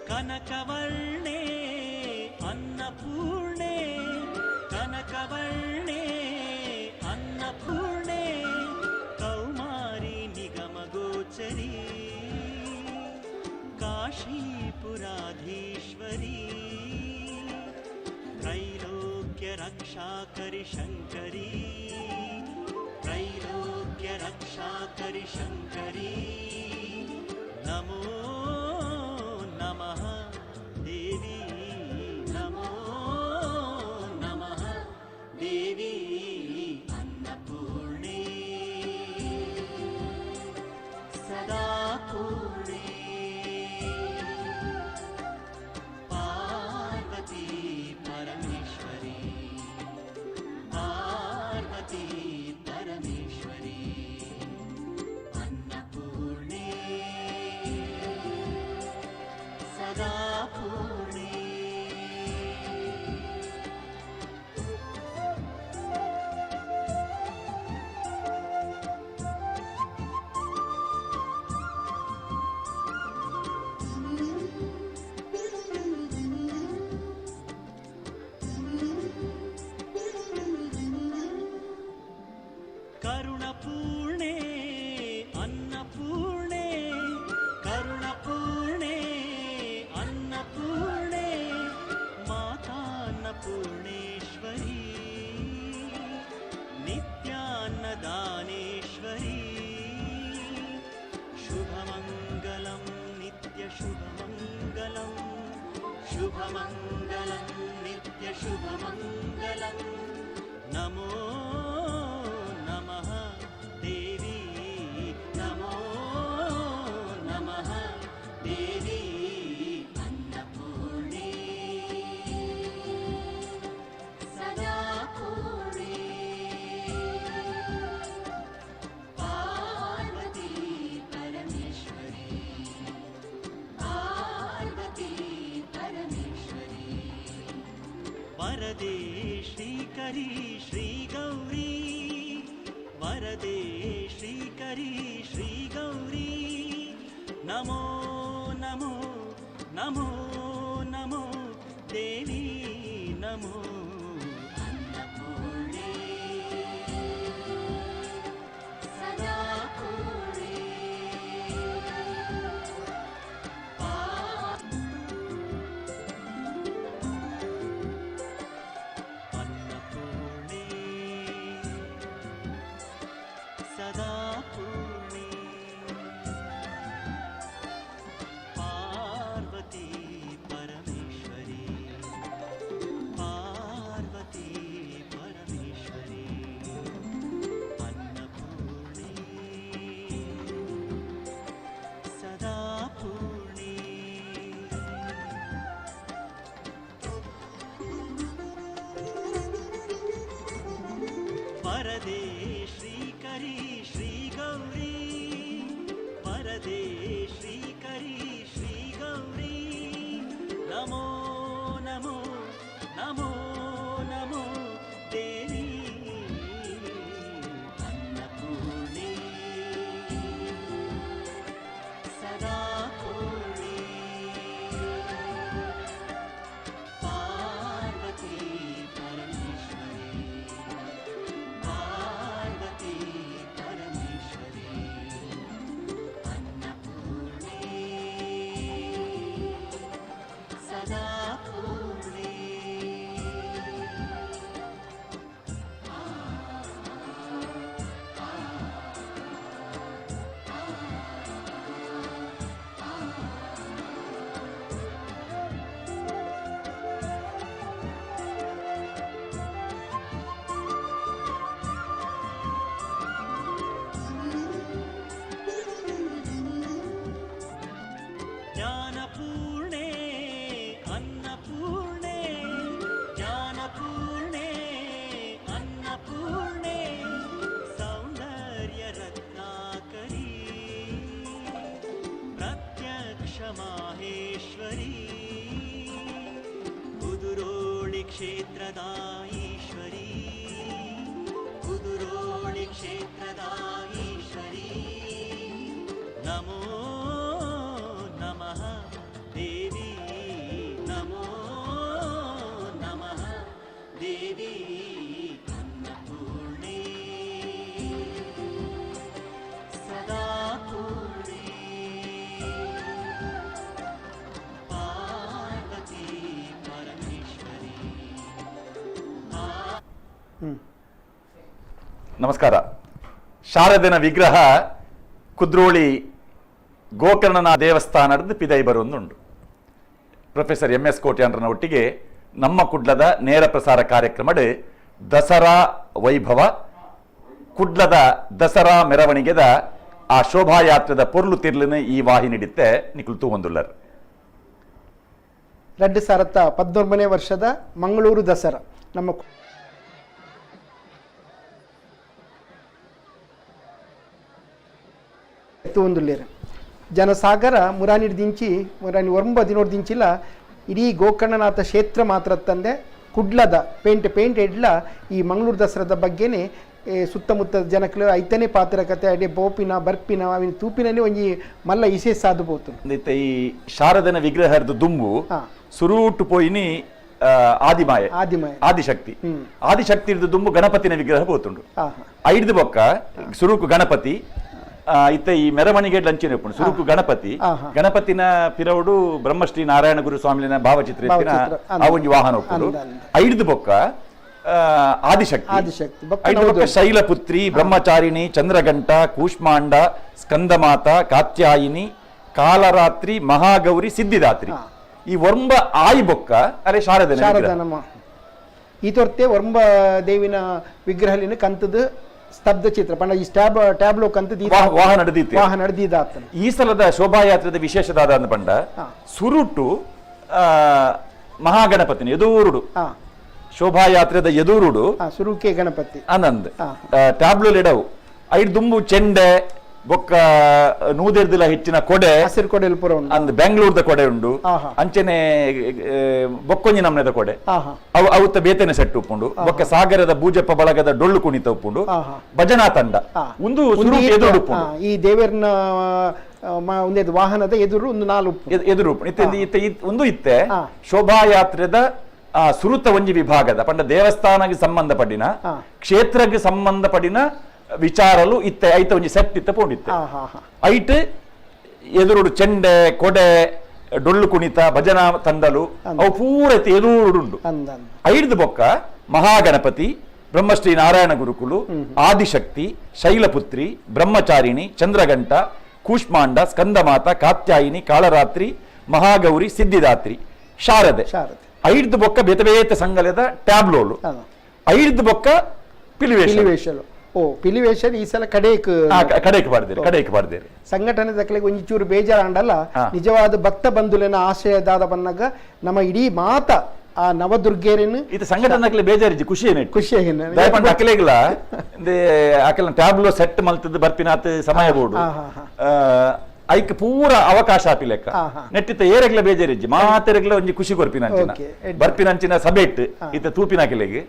S7: ಕನಕವರ್ಣೆ ಅನ್ನಪೂರ್ಣೆ ಕನಕವರ್ಣೆ ಅನ್ನಪೂರ್ಣೆ ಕೌಮಾರಿ ನಿಗಮಗೋಚರಿ ಕಾಶೀಪುರಾಧೀಶ್ವರಿ ತ್ರೈಲೋಕ್ಯ ರಕ್ಷಾಕರಿ ಶಂಕರಿ ತ್ರೈಲೋಕ್ಯ ರಕ್ಷಾಕರಿ ಶಂಕರಿ ನಮೋ ನಮಃ ದೇವಿ ನಮೋ ನಮಃ ದೇವಿ ಅನ್ನಪೂರ್ಣೆ ಸದಾ ಪೂರ್ಣೆ ಪಾರ್ವತಿ ಪರಮೇಶ್ವರಿ ಪಾರ್ವತಿ ಪರಮೇಶ್ವರಿ ಅನ್ನಪೂರ್ಣೆ शुभमङ्गलं नित्यशुभमङ्गलं नमो नमः देवी नमो नमः देवी अन्नपूर्णे सदा पूर्णे पार्वती परमेश्वरी पार्वती परमेश्वरी वरदे श्रीकरी श्रीगौरी वरदे श्रीकरी श्रीगौरी नमो नमो नमो नमो देवी नमो अन्नपूर्णे सदा पूर्णे अन्नपूर्णे सदा पूर्णे पार्वती परमेश्वरी पार्वती परमेश्वरी अन्नपूर्णे सदा पूर्णे वरदे श्रीकरी श्रीगौरी वरदे श्रीकरी श्रीगौरी नमो नमो नमो नमो देवी अन्नपूर्णे सदा पूर्णे पार्वती परमेश्वरी पार्वती परमेश्वरी अन्नपूर्णे सदा पूर्णे ज्ञानपूर्णे अन्नपूर्णे ज्ञानपूर्णे अन्नपूर्णे सौन्दर्यरत्नाकरी प्रत्यक्ष माहेश्वरी कुदुरोळि क्षेत्रदा ईश्वरी कुदुरोळि क्षेत्रदा ईश्वरी नमो नमः देवी नमो नमः देवी अन्नपूर्णे सदा पूर्णे पार्वती परमेश्वरी
S1: ನಮಸ್ಕಾರ. ಶಾರದನ ವಿಗ್ರಹ ಕುದ್ರೋಳಿ ಗೋಕರ್ಣನ ದೇವಸ್ಥಾನದ ಪಿದೈ ಬರುವಂದುಂಡು. Professor M S ಕೋಟ್ಯಾಂಡ್ರನ ಒಟ್ಟಿಗೆ ನಮ್ಮ ಕುಡ್ಲದ ನೇರ ಪ್ರಸಾರ ಕಾರ್ಯಕ್ರಮಡ್ ದಸರಾ ವೈಭವ, ಕುಡ್ಲದ ದಸರಾ ಮೆರವಣಿಗೆದ ಆ ಶೋಭಾಯಾತ್ರೆದ ಪೊರ್ಲು ತಿರ್ಲಿನ ಈ ವಾಹಿನಿಡಿತ್ತೆ ನಿಕುಲು ತೂವೊಂದುಲ್ಲರ್.
S9: 2019ನೇ ವರ್ಷದ ಮಂಗಳೂರು ದಸರಾ ನಮ್ಮ ತೂವೊಂದುಲ್ಲೆರ್. ಜನಸಾಗರ ಮುರಾನಿ ದಿಂಚಿ ಮುರಾನಿ ಒಂಬ ದಿನೋಡ್ ದಿಂಚಿಲ ಇಡೀ ಗೋಕರ್ಣನಾಥ ಕ್ಷೇತ್ರ ಮಾತ್ರ ತಂದೆ ಕುಡ್ಲದ ಪೇಂಟೆ ಪೇಂಟೆ ಇಡ್ಲ ಈ ಮಂಗಳೂರು ದಸರಾದ ಬಗ್ಗೆನೇ ಸುತ್ತಮುತ್ತ ಜನಕ್ಲು ಐತನೇ ಪಾತ್ರ ಕತೆ ಅಡೆ ಬೋಪಿನ ಬರ್ಪಿನ ಅವಿನ ತೂಪಿನಲ್ಲಿ ಒಂಜಿ ಮಲ್ಲ ಇಸೆ ಸಾಧು ಪೋತು.
S1: ಈ ಶಾರದನ ವಿಗ್ರಹದ ದುಂಬು ಸುರೂಟು ಪೋಯಿನಿ ಆದಿಮಾಯೆ,
S9: ಆದಿಮಾಯೆ,
S1: ಆದಿಶಕ್ತಿ. ಆದಿಶಕ್ತಿ ದುಂಬು ಗಣಪತಿನ ವಿಗ್ರಹ ಪೋತುಂಡು. ಐದು ಬೊಕ್ಕ ಸುರುಕು ಗಣಪತಿ ಇತ್ತ ಈ ಮೆರವಣಿಗೆ ಲಂಚಿನ ಉಪ್ಪುಂಡು. ಸುರುಕು ಗಣಪತಿ, ಗಣಪತಿನ ಪಿರವುಡು ಬ್ರಹ್ಮಶ್ರೀ ನಾರಾಯಣ ಗುರು ಸ್ವಾಮಿಲಿನ ಭಾವಚಿತ್ರ ಆ ಒಂಜಿ ವಾಹನ ಉಪ್ಪುಂಡು. ಐದು ಬೊಕ್ಕ ಆದಿಶಕ್ತಿ, ಐದು ಬೊಕ್ಕ ಶೈಲಪುತ್ರಿ, ಬ್ರಹ್ಮಚಾರಿಣಿ, ಚಂದ್ರಘಂಟ, ಕೂಷ್ಮಾಂಡ, ಸ್ಕಂದಮಾತ, ಕಾತ್ಯಾಯಿನಿ, ಕಾಲರಾತ್ರಿ, ಮಹಾಗೌರಿ, ಸಿದ್ಧಿದಾತ್ರಿ. ಈ ಒರ್ಂಬ ಆಯಿ ಬೊಕ್ಕ ಅರೆ ಶಾರದೆ
S9: ಶಾರದಾ ನಮ್ಮ ಈ ತೊರ್ತೆ ಒರ್ಂಬ ದೇವಿನ ವಿಗ್ರಹಲಿನ ಕಂತದ ಸ್ತಬ್ಧ ಚಿತ್ರ ಪಂಡ ಈ ಸ್ಟ್ಯಾಬ್ ಟ್ಯಾಬ್ಲೋ ಕಂತದ
S1: ವಾಹನ ನಡೆದಿತ್ತು
S9: ವಾಹನ ನಡೆದಿದ್ದಾತನ.
S1: ಈ ಸಲದ ಶೋಭಾಯಾತ್ರೆದ ವಿಶೇಷದಾದ ಅಂದ ಪಂಡ ಸುರುಟು ಮಹಾಗಣಪತಿನ ಎದೂರುಡು ಶೋಭಾಯಾತ್ರೆದ ಎದುರುಡು
S9: ಸುರುಕೆ ಗಣಪತಿ
S1: ಆನಂದ್ ಟ್ಯಾಬ್ಲೋ ಲೆಡವು ಐಡ್ ದುಂಬು ಚೆಂಡೆ ಬೊಕ್ಕ ನೂದೆರ್ದಿಲ ಹೆಚ್ಚಿನ ಕೊಡೆ
S9: ಹಸಿರು ಕೊಡೆ ಪೂರ ಉಂಡು
S1: ಅಂದ್ ಬೆಂಗಳೂರದ ಕೊಡೆ ಉಂಡು ಅಂಚನೆ ಬೊಕ್ಕೊಂಜಿ ನಮ್ನೆದ ಕೊಡೆ ಅವು ಅವುತ್ತ ಬೇತನೆ ಸೆಟ್ ಉಪ್ಪುಂಡು ಬೊಕ್ಕ ಸಾಗರದ ಬೂಜಪ್ಪ ಬಳಗದ ಡೊಳ್ಳು ಕುಣಿತ ಉಪ್ಪುಂಡು ಭಜನಾ ತಂಡ ಒಂದು ಎದುರು ಉಪ್ಪುಂಡು
S9: ಈ ದೇವರನ ಒಂದೇದು ವಾಹನದ ಎದುರು ಒಂದು ನಾಲು
S1: ಎದುರು ಇತ್ತೆ ಒಂದು ಇತ್ತೆ ಶೋಭಾಯಾತ್ರೆದ ಸುರುತ ಒಂಜಿ ವಿಭಾಗದ ಪಂಡ ದೇವಸ್ಥಾನಕ್ಕೆ ಸಂಬಂಧಪಡಿನ ಕ್ಷೇತ್ರಕ್ಕೆ ಸಂಬಂಧಪಡಿನ ವಿಚಾರಲು ಇತ್ತೆ ಐತ ಒಂಜಿ ಸೆಟ್ ಇತ್ತ ಪೋಂಡಿತ್ತೆ ಐಟ್ ಎದುರುಡು ಚೆಂಡೆ ಕೊಡೆ ಡೊಳ್ಳು ಕುಣಿತ ಭಜನಾ ತಂಡಲು ಅವು ಪೂರ ಎದುರುಡುಂಡು. ಐಡ್ದು ಬೊಕ್ಕ ಮಹಾಗಣಪತಿ, ಬ್ರಹ್ಮಶ್ರೀ ನಾರಾಯಣ ಗುರುಕುಲು, ಆದಿಶಕ್ತಿ, ಶೈಲಪುತ್ರಿ, ಬ್ರಹ್ಮಚಾರಿಣಿ, ಚಂದ್ರಗಂಟ, ಕೂಷ್ಮಾಂಡ, ಸ್ಕಂದಮಾತ, ಕಾತ್ಯಾಯಿನಿ, ಕಾಳರಾತ್ರಿ, ಮಹಾಗೌರಿ, ಸಿದ್ಧಿದಾತ್ರಿ, ಶಾರದೆ. ಐಡ್ದು ಬೊಕ್ಕ ಬೇತೆ ಬೇತೆ ಸಂಗಲದ ಟ್ಯಾಬ್ಲೋಲು. ಐಡ್ದು ಬೊಕ್ಕ ಪಿಲಿವೇಶಲು.
S9: ಓ ಪಿಲಿವೇಶನ್ ಈ ಸಲ ಕಡೇಕ್
S1: ಕಡೇಕ್ ಬಾರ್ದೇರು, ಕಡೇಕ್ ಬಾರ್ದೇರು.
S9: ಸಂಘಟನೆ ದಕ್ಕಲಿಗೆ ಒಂಚೂರು ಬೇಜಾರಾಂಡಲ್ಲ, ನಿಜವಾದ ಭಕ್ತ ಬಂಧುಲೆನ ಆಶ್ರಯದಾದ ಬನ್ನಾಗ ನಮ್ಮ ಇಡೀ ಮಾತ ಆ ನವದುರ್ಗೆಯರನ್ನು
S1: ಇದು ಸಂಘಟನೆ ಬೇಜಾರಿಜ್ಜಿ, ಖುಷಿ ಏನೇ
S9: ಖುಷಿ ಏನೇ
S1: ದಯಪಂಡ ಅಕಲೆಗ್ಲ ಅಕಲ ಟ್ಯಾಬ್ಲೋ ಸೆಟ್ ಮಲ್ತದ್ದು ಬರ್ಪಿನಾತ್ ಸಮಯ ಬೋಡು ಐಕ್ ಪೂರ ಅವಕಾಶ ಆಪಿ ಲೆಕ್ಕ ನೆಟ್ಟಿತ್ತ ಏರೆಗ್ಲ ಬೇಜಾರಿಜ್ಜಿ ಮಾತೆರೆಗ್ಲ ಒಂಜಿ ಖುಷಿ ಕೊರ್ಪಿನಂಚಿನ ಬರ್ಪಿನಂಚಿನ ಸಭೆಟ್ ಇತ್ತ ತೂಪಿನ ಅಕಲೆಗೆ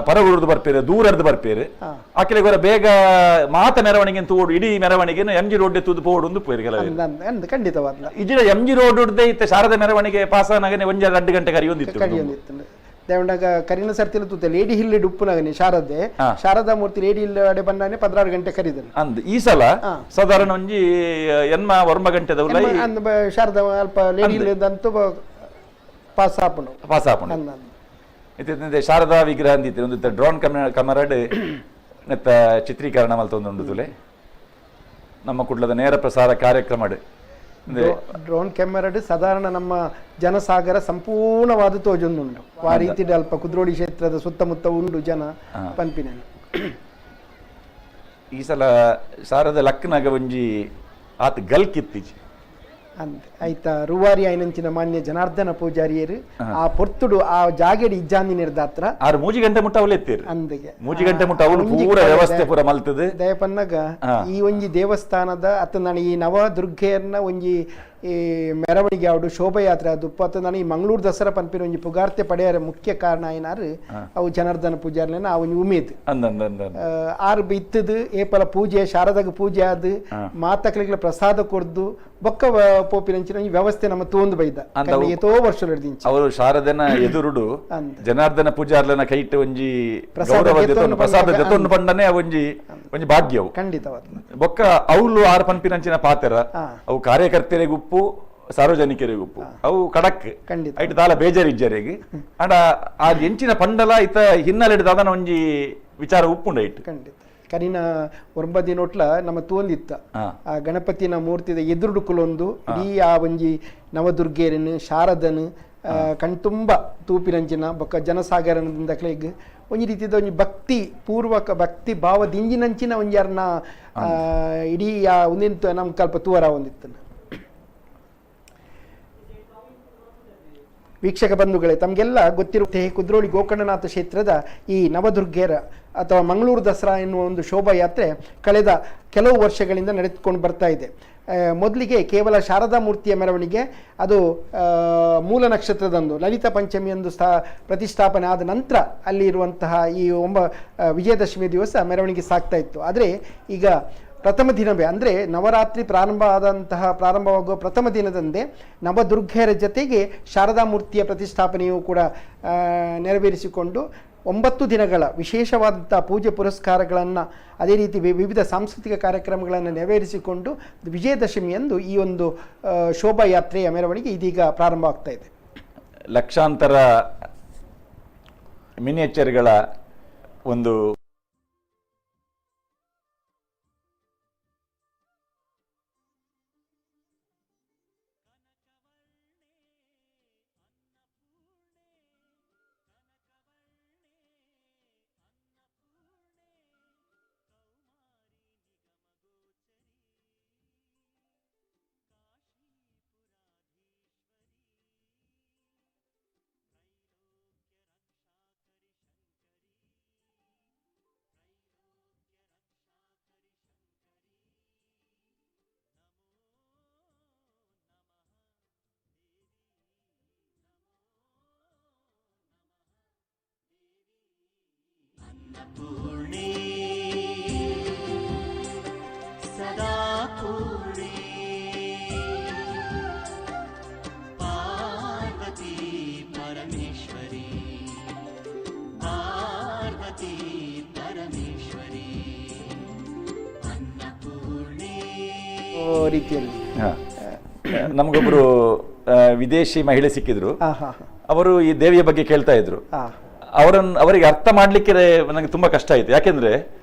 S1: ಪರವೂರ್ದು ಬರ್ಪೇರು, ದೂರರ್ದು ಬರ್ಪೇರು ಅಕಲೆಗೆ ಬೇಗ ಮಾತ ಮೆರವಣಿಗೆ ತೂಡು ಇಡೀ ಮೆರವಣಿಗೆ ಎಂ ಜಿ ರೋಡ್ ತೂದು ಪೋಡು ಒಂದು ಪೋರು
S9: ಕೆಲವು ಖಂಡಿತವಾದ
S1: ಇಜಿಡ ಎಂ ಜಿ ರೋಡ್ ಇತ್ತ ಶಾರದಾ ಮೆರವಣಿಗೆ ಪಾಸಾನಗನೆ ಒಂಜ 2 ಗಂಟೆ ಕರಿಯೊಂದಿತ್ತು
S9: ದೇವಂಡಾಗ ಕರಿನ ಸರ್ತಿಲ ತೂತೆ ಲೇಡಿ ಹಿಲ್ ಉಪ್ಪುನಗನೆ ಶಾರದೆ ಶಾರದಾ ಮೂರ್ತಿ ಲೇಡಿ ಹಿಲ್ ಅಡೆ ಬಂದಾನೆ 16 ಗಂಟೆ ಕರಿದನು
S1: ಅಂದ್ ಈ ಸಲ ಸಾಧಾರಣ ಒಂಜಿ ಎನ್ಮ 9 ಗಂಟೆದ
S9: ಶಾರದಾ ಅಲ್ಪ ಲೇಡಿ ಹಿಲ್ ಅಂತೂ ಪಾಸ್ ಆಪುಂಡು
S1: ಪಾಸ್ ಆಪುಂಡು. ಇತ್ತೆ ಶಾರದಾ ವಿಗ್ರಹ ಅಂದಿತ್ತು ಒಂದು ಡ್ರೋನ್ ಕಮರಡ್ ನೆತ್ತ ಚಿತ್ರೀಕರಣ ಮಲ್ತೊಂದುಂಡು ತುಲೆ ನಮ್ಮ ಕುಡ್ಲದ ನೇರ ಪ್ರಸಾರ ಕಾರ್ಯಕ್ರಮ
S9: ಡ್ರೋನ್ ಕ್ಯಾಮರಾಡ್ ಸಾಧಾರಣ ನಮ್ಮ ಜನಸಾಗರ ಸಂಪೂರ್ಣವಾದ ತೋಜೊಂದುಂಡು ಆ ರೀತಿ ಅಲ್ಪ ಕುದ್ರೋಳಿ ಕ್ಷೇತ್ರದ ಸುತ್ತಮುತ್ತ ಉಂಡು ಜನ ಪನ್ಪಿನ.
S1: ಈ ಸಲ ಶಾರದ ಲಕ್ನಾಗ ಒಂಜಿ ಆತ ಗಲ್ಕಿತ್ತೀಚಿ
S9: ಅಂದ್ ಆಯ್ತಾ ರೂವಾರಿ ಐನಂಚಿನ ಮಾನ್ಯ ಜನಾರ್ದನ ಪೂಜಾರಿಯರು ಆ ಪೊರ್ತುಡು ಆ ಜಾಗೆಡಿ ಇಜ್ಜಾಂದಿ ನಿರ್ದಾತ್ರ
S1: ಆರು 3 ಗಂಟೆ ಮುಟ್ಟ ಅವಳು ಎತ್ತೀರು
S9: ಅಂದಿಗೆ
S1: 3 ಗಂಟೆ ಮುಟ್ಟ ಅವಳು ಪೂರ ವ್ಯವಸ್ಥೆ ಪೂರ ಮಲ್ತದೆ.
S9: ದಯಪನ್ನಾಗ ಈ ಒಂಜಿ ದೇವಸ್ಥಾನದ ಅತ್ತ ನಾನು ಈ ನವದುರ್ಗೆಯನ್ನ ಒಂಜಿ ಈ ಮೆರವಣಿಗೆ ಆಡು ಶೋಭಾಯಾತ್ರೆ ಅದು ಅತ್ತ ನಾನು ಈ ಮಂಗಳೂರು ದಸರಾ ಪನ್ಪಿನ ಒಂಜಿ ಪುಗಾರ್ತೆ ಪಡೆಯರ ಮುಖ್ಯ ಕಾರಣ ಏನಾರು ಅವು ಜನಾರ್ದನ ಪೂಜಾರ್ಲೇನ ಆ ಒಂಜಿ ಉಮೇದ್ ಆರು ಇತ್ತದು ಏಪಲ ಪೂಜೆ ಶಾರದಾಗ ಪೂಜೆ ಆದ್ ಮಾತಕ್ಲಿಗಳ ಪ್ರಸಾದ ಕೊರ್ದು ಬೊಕ್ಕ ಪೋಪಿನಂಚಿನ ಒಂಜಿ ವ್ಯವಸ್ಥೆ ನಮ್ಮ ತೋಂದು ಬೈದ ಏತೋ ವರ್ಷ
S1: ಅವರು ಶಾರದನ ಎದುರುಡು ಜನಾರ್ದನ ಪೂಜಾರ್ಲನ ಕೈಟ್ ಒಂಜಿ ಪ್ರಸಾದ ಜೊತೊಂದು ಪಂಡನೆ ಒಂಜಿ ಒಂಜಿ ಭಾಗ್ಯವು
S9: ಖಂಡಿತವಾದ.
S1: ಬೊಕ್ಕ ಅವಳು ಆರು ಪನ್ಪಿನಂಚಿನ ಪಾತ್ರ ಅವು ಕಾರ್ಯಕರ್ತರಿಗೆ ಉಪ್ಪು ಸಾರ್ವಜನಿಕರಿಗೆ ಉಪ್ಪು ಅವು ಕಡಕ್ ಐಟ್ ದಾಲ ಬೇಜಾರಿಜ್ಜರಿಗೆ ಅಂಡ ಆ ಎಂಚಿನ ಪಂಡಲ ಇತ್ತ ಹಿನ್ನೆಲೆ ದಾದನ ಒಂಜಿ ವಿಚಾರ ಉಪ್ಪುಂಡ ಐಟ್
S9: ಖಂಡಿತ. ಕರಿನ 9 ದಿನೊಟ್ಲ ನಮ್ಮ ತೋಂದಿತ್ತ ಆ ಗಣಪತಿನ ಮೂರ್ತಿದ ಎದುರುಡುಕುಲೊಂದು ಇಡೀ ಆ ಒಂಜಿ ನವದುರ್ಗೆಯರನ್ನು ಶಾರದನು ಕಣ್ತುಂಬ ತೂಪಿನಂಚಿನ ಬೊಕ್ಕ ಜನಸಾಗರನದಕ್ಲೆಗ್ ಒಂಜಿ ರೀತಿದ ಒಂಜಿ ಭಕ್ತಿ ಪೂರ್ವಕ ಭಕ್ತಿ ಭಾವ ದಿಂಜಿನಂಚಿನ ಒಂಜಿ ಅರ್ನ ಇಡೀ ಆ ಒಂದಿಂತ ನಮ್ಮ ಕಲ್ಪ ತೂವರ ಒಂದಿತ್ತು. ವೀಕ್ಷಕ ಬಂಧುಗಳೇ, ತಮಗೆಲ್ಲ ಗೊತ್ತಿರುತ್ತೆ ಕುದ್ರೋಳಿ ಗೋಕರ್ಣನಾಥ ಕ್ಷೇತ್ರದ ಈ ನವದುರ್ಗೆಯರ ಅಥವಾ ಮಂಗಳೂರು ದಸರಾ ಎನ್ನುವ ಒಂದು ಶೋಭಾಯಾತ್ರೆ ಕಳೆದ ಕೆಲವು ವರ್ಷಗಳಿಂದ ನಡೆದುಕೊಂಡು ಬರ್ತಾ ಇದೆ. ಮೊದಲಿಗೆ ಕೇವಲ ಶಾರದಾ ಮೂರ್ತಿಯ ಮೆರವಣಿಗೆ ಅದು ಮೂಲ ನಕ್ಷತ್ರದಂದು ಲಲಿತಾ ಪಂಚಮಿಯಂದು ಪ್ರತಿಷ್ಠಾಪನೆ ಆದ ನಂತರ ಅಲ್ಲಿ ಇರುವಂತಹ ಈ ವಿಜಯದಶಮಿ ದಿವಸ ಮೆರವಣಿಗೆ ಸಾಗ್ತಾ ಇತ್ತು. ಆದರೆ ಈಗ ಪ್ರಥಮ ದಿನವೇ ಅಂದರೆ ನವರಾತ್ರಿ ಪ್ರಾರಂಭವಾಗುವ ಪ್ರಥಮ ದಿನದಂದೇ ನವದುರ್ಗೆಯರ ಜೊತೆಗೆ ಶಾರದಾ ಮೂರ್ತಿಯ ಪ್ರತಿಷ್ಠಾಪನೆಯೂ ಕೂಡ ನೆರವೇರಿಸಿಕೊಂಡು 9 ದಿನಗಳ ವಿಶೇಷವಾದಂಥ ಪೂಜೆ ಪುರಸ್ಕಾರಗಳನ್ನು ಅದೇ ರೀತಿ ವಿವಿಧ ಸಾಂಸ್ಕೃತಿಕ ಕಾರ್ಯಕ್ರಮಗಳನ್ನು ನೆರವೇರಿಸಿಕೊಂಡು ವಿಜಯದಶಮಿಯಂದು ಈ ಒಂದು ಶೋಭಾಯಾತ್ರೆಯ ಮೆರವಣಿಗೆ ಇದೀಗ ಪ್ರಾರಂಭ ಆಗ್ತಾ ಇದೆ.
S1: ಲಕ್ಷಾಂತರ ಮಿನಿಯೇಚರ್ಗಳ ಒಂದು
S7: ಅನ್ನಪೂರ್ಣೆ ಸದಾ ಪೂರ್ಣೆ ಪಾರ್ವತಿ ಪರಮೇಶ್ವರಿ ಪಾರ್ವತಿ ಪರಮೇಶ್ವರಿ ಅನ್ನಪೂರ್ಣೆ
S9: ರೀತಿಯಲ್ಲಿ
S1: ನಮಗೊಬ್ರು ವಿದೇಶಿ ಮಹಿಳೆ ಸಿಕ್ಕಿದ್ರು. ಅವರು ಈ ದೇವಿಯ ಬಗ್ಗೆ ಕೇಳ್ತಾ ಇದ್ರು. ಅವರಿಗೆ ಅರ್ಥ ಮಾಡ್ಲಿಕ್ಕೆ ನನಗೆ ತುಂಬಾ ಕಷ್ಟ ಆಯ್ತು. ಯಾಕೆಂದ್ರೆ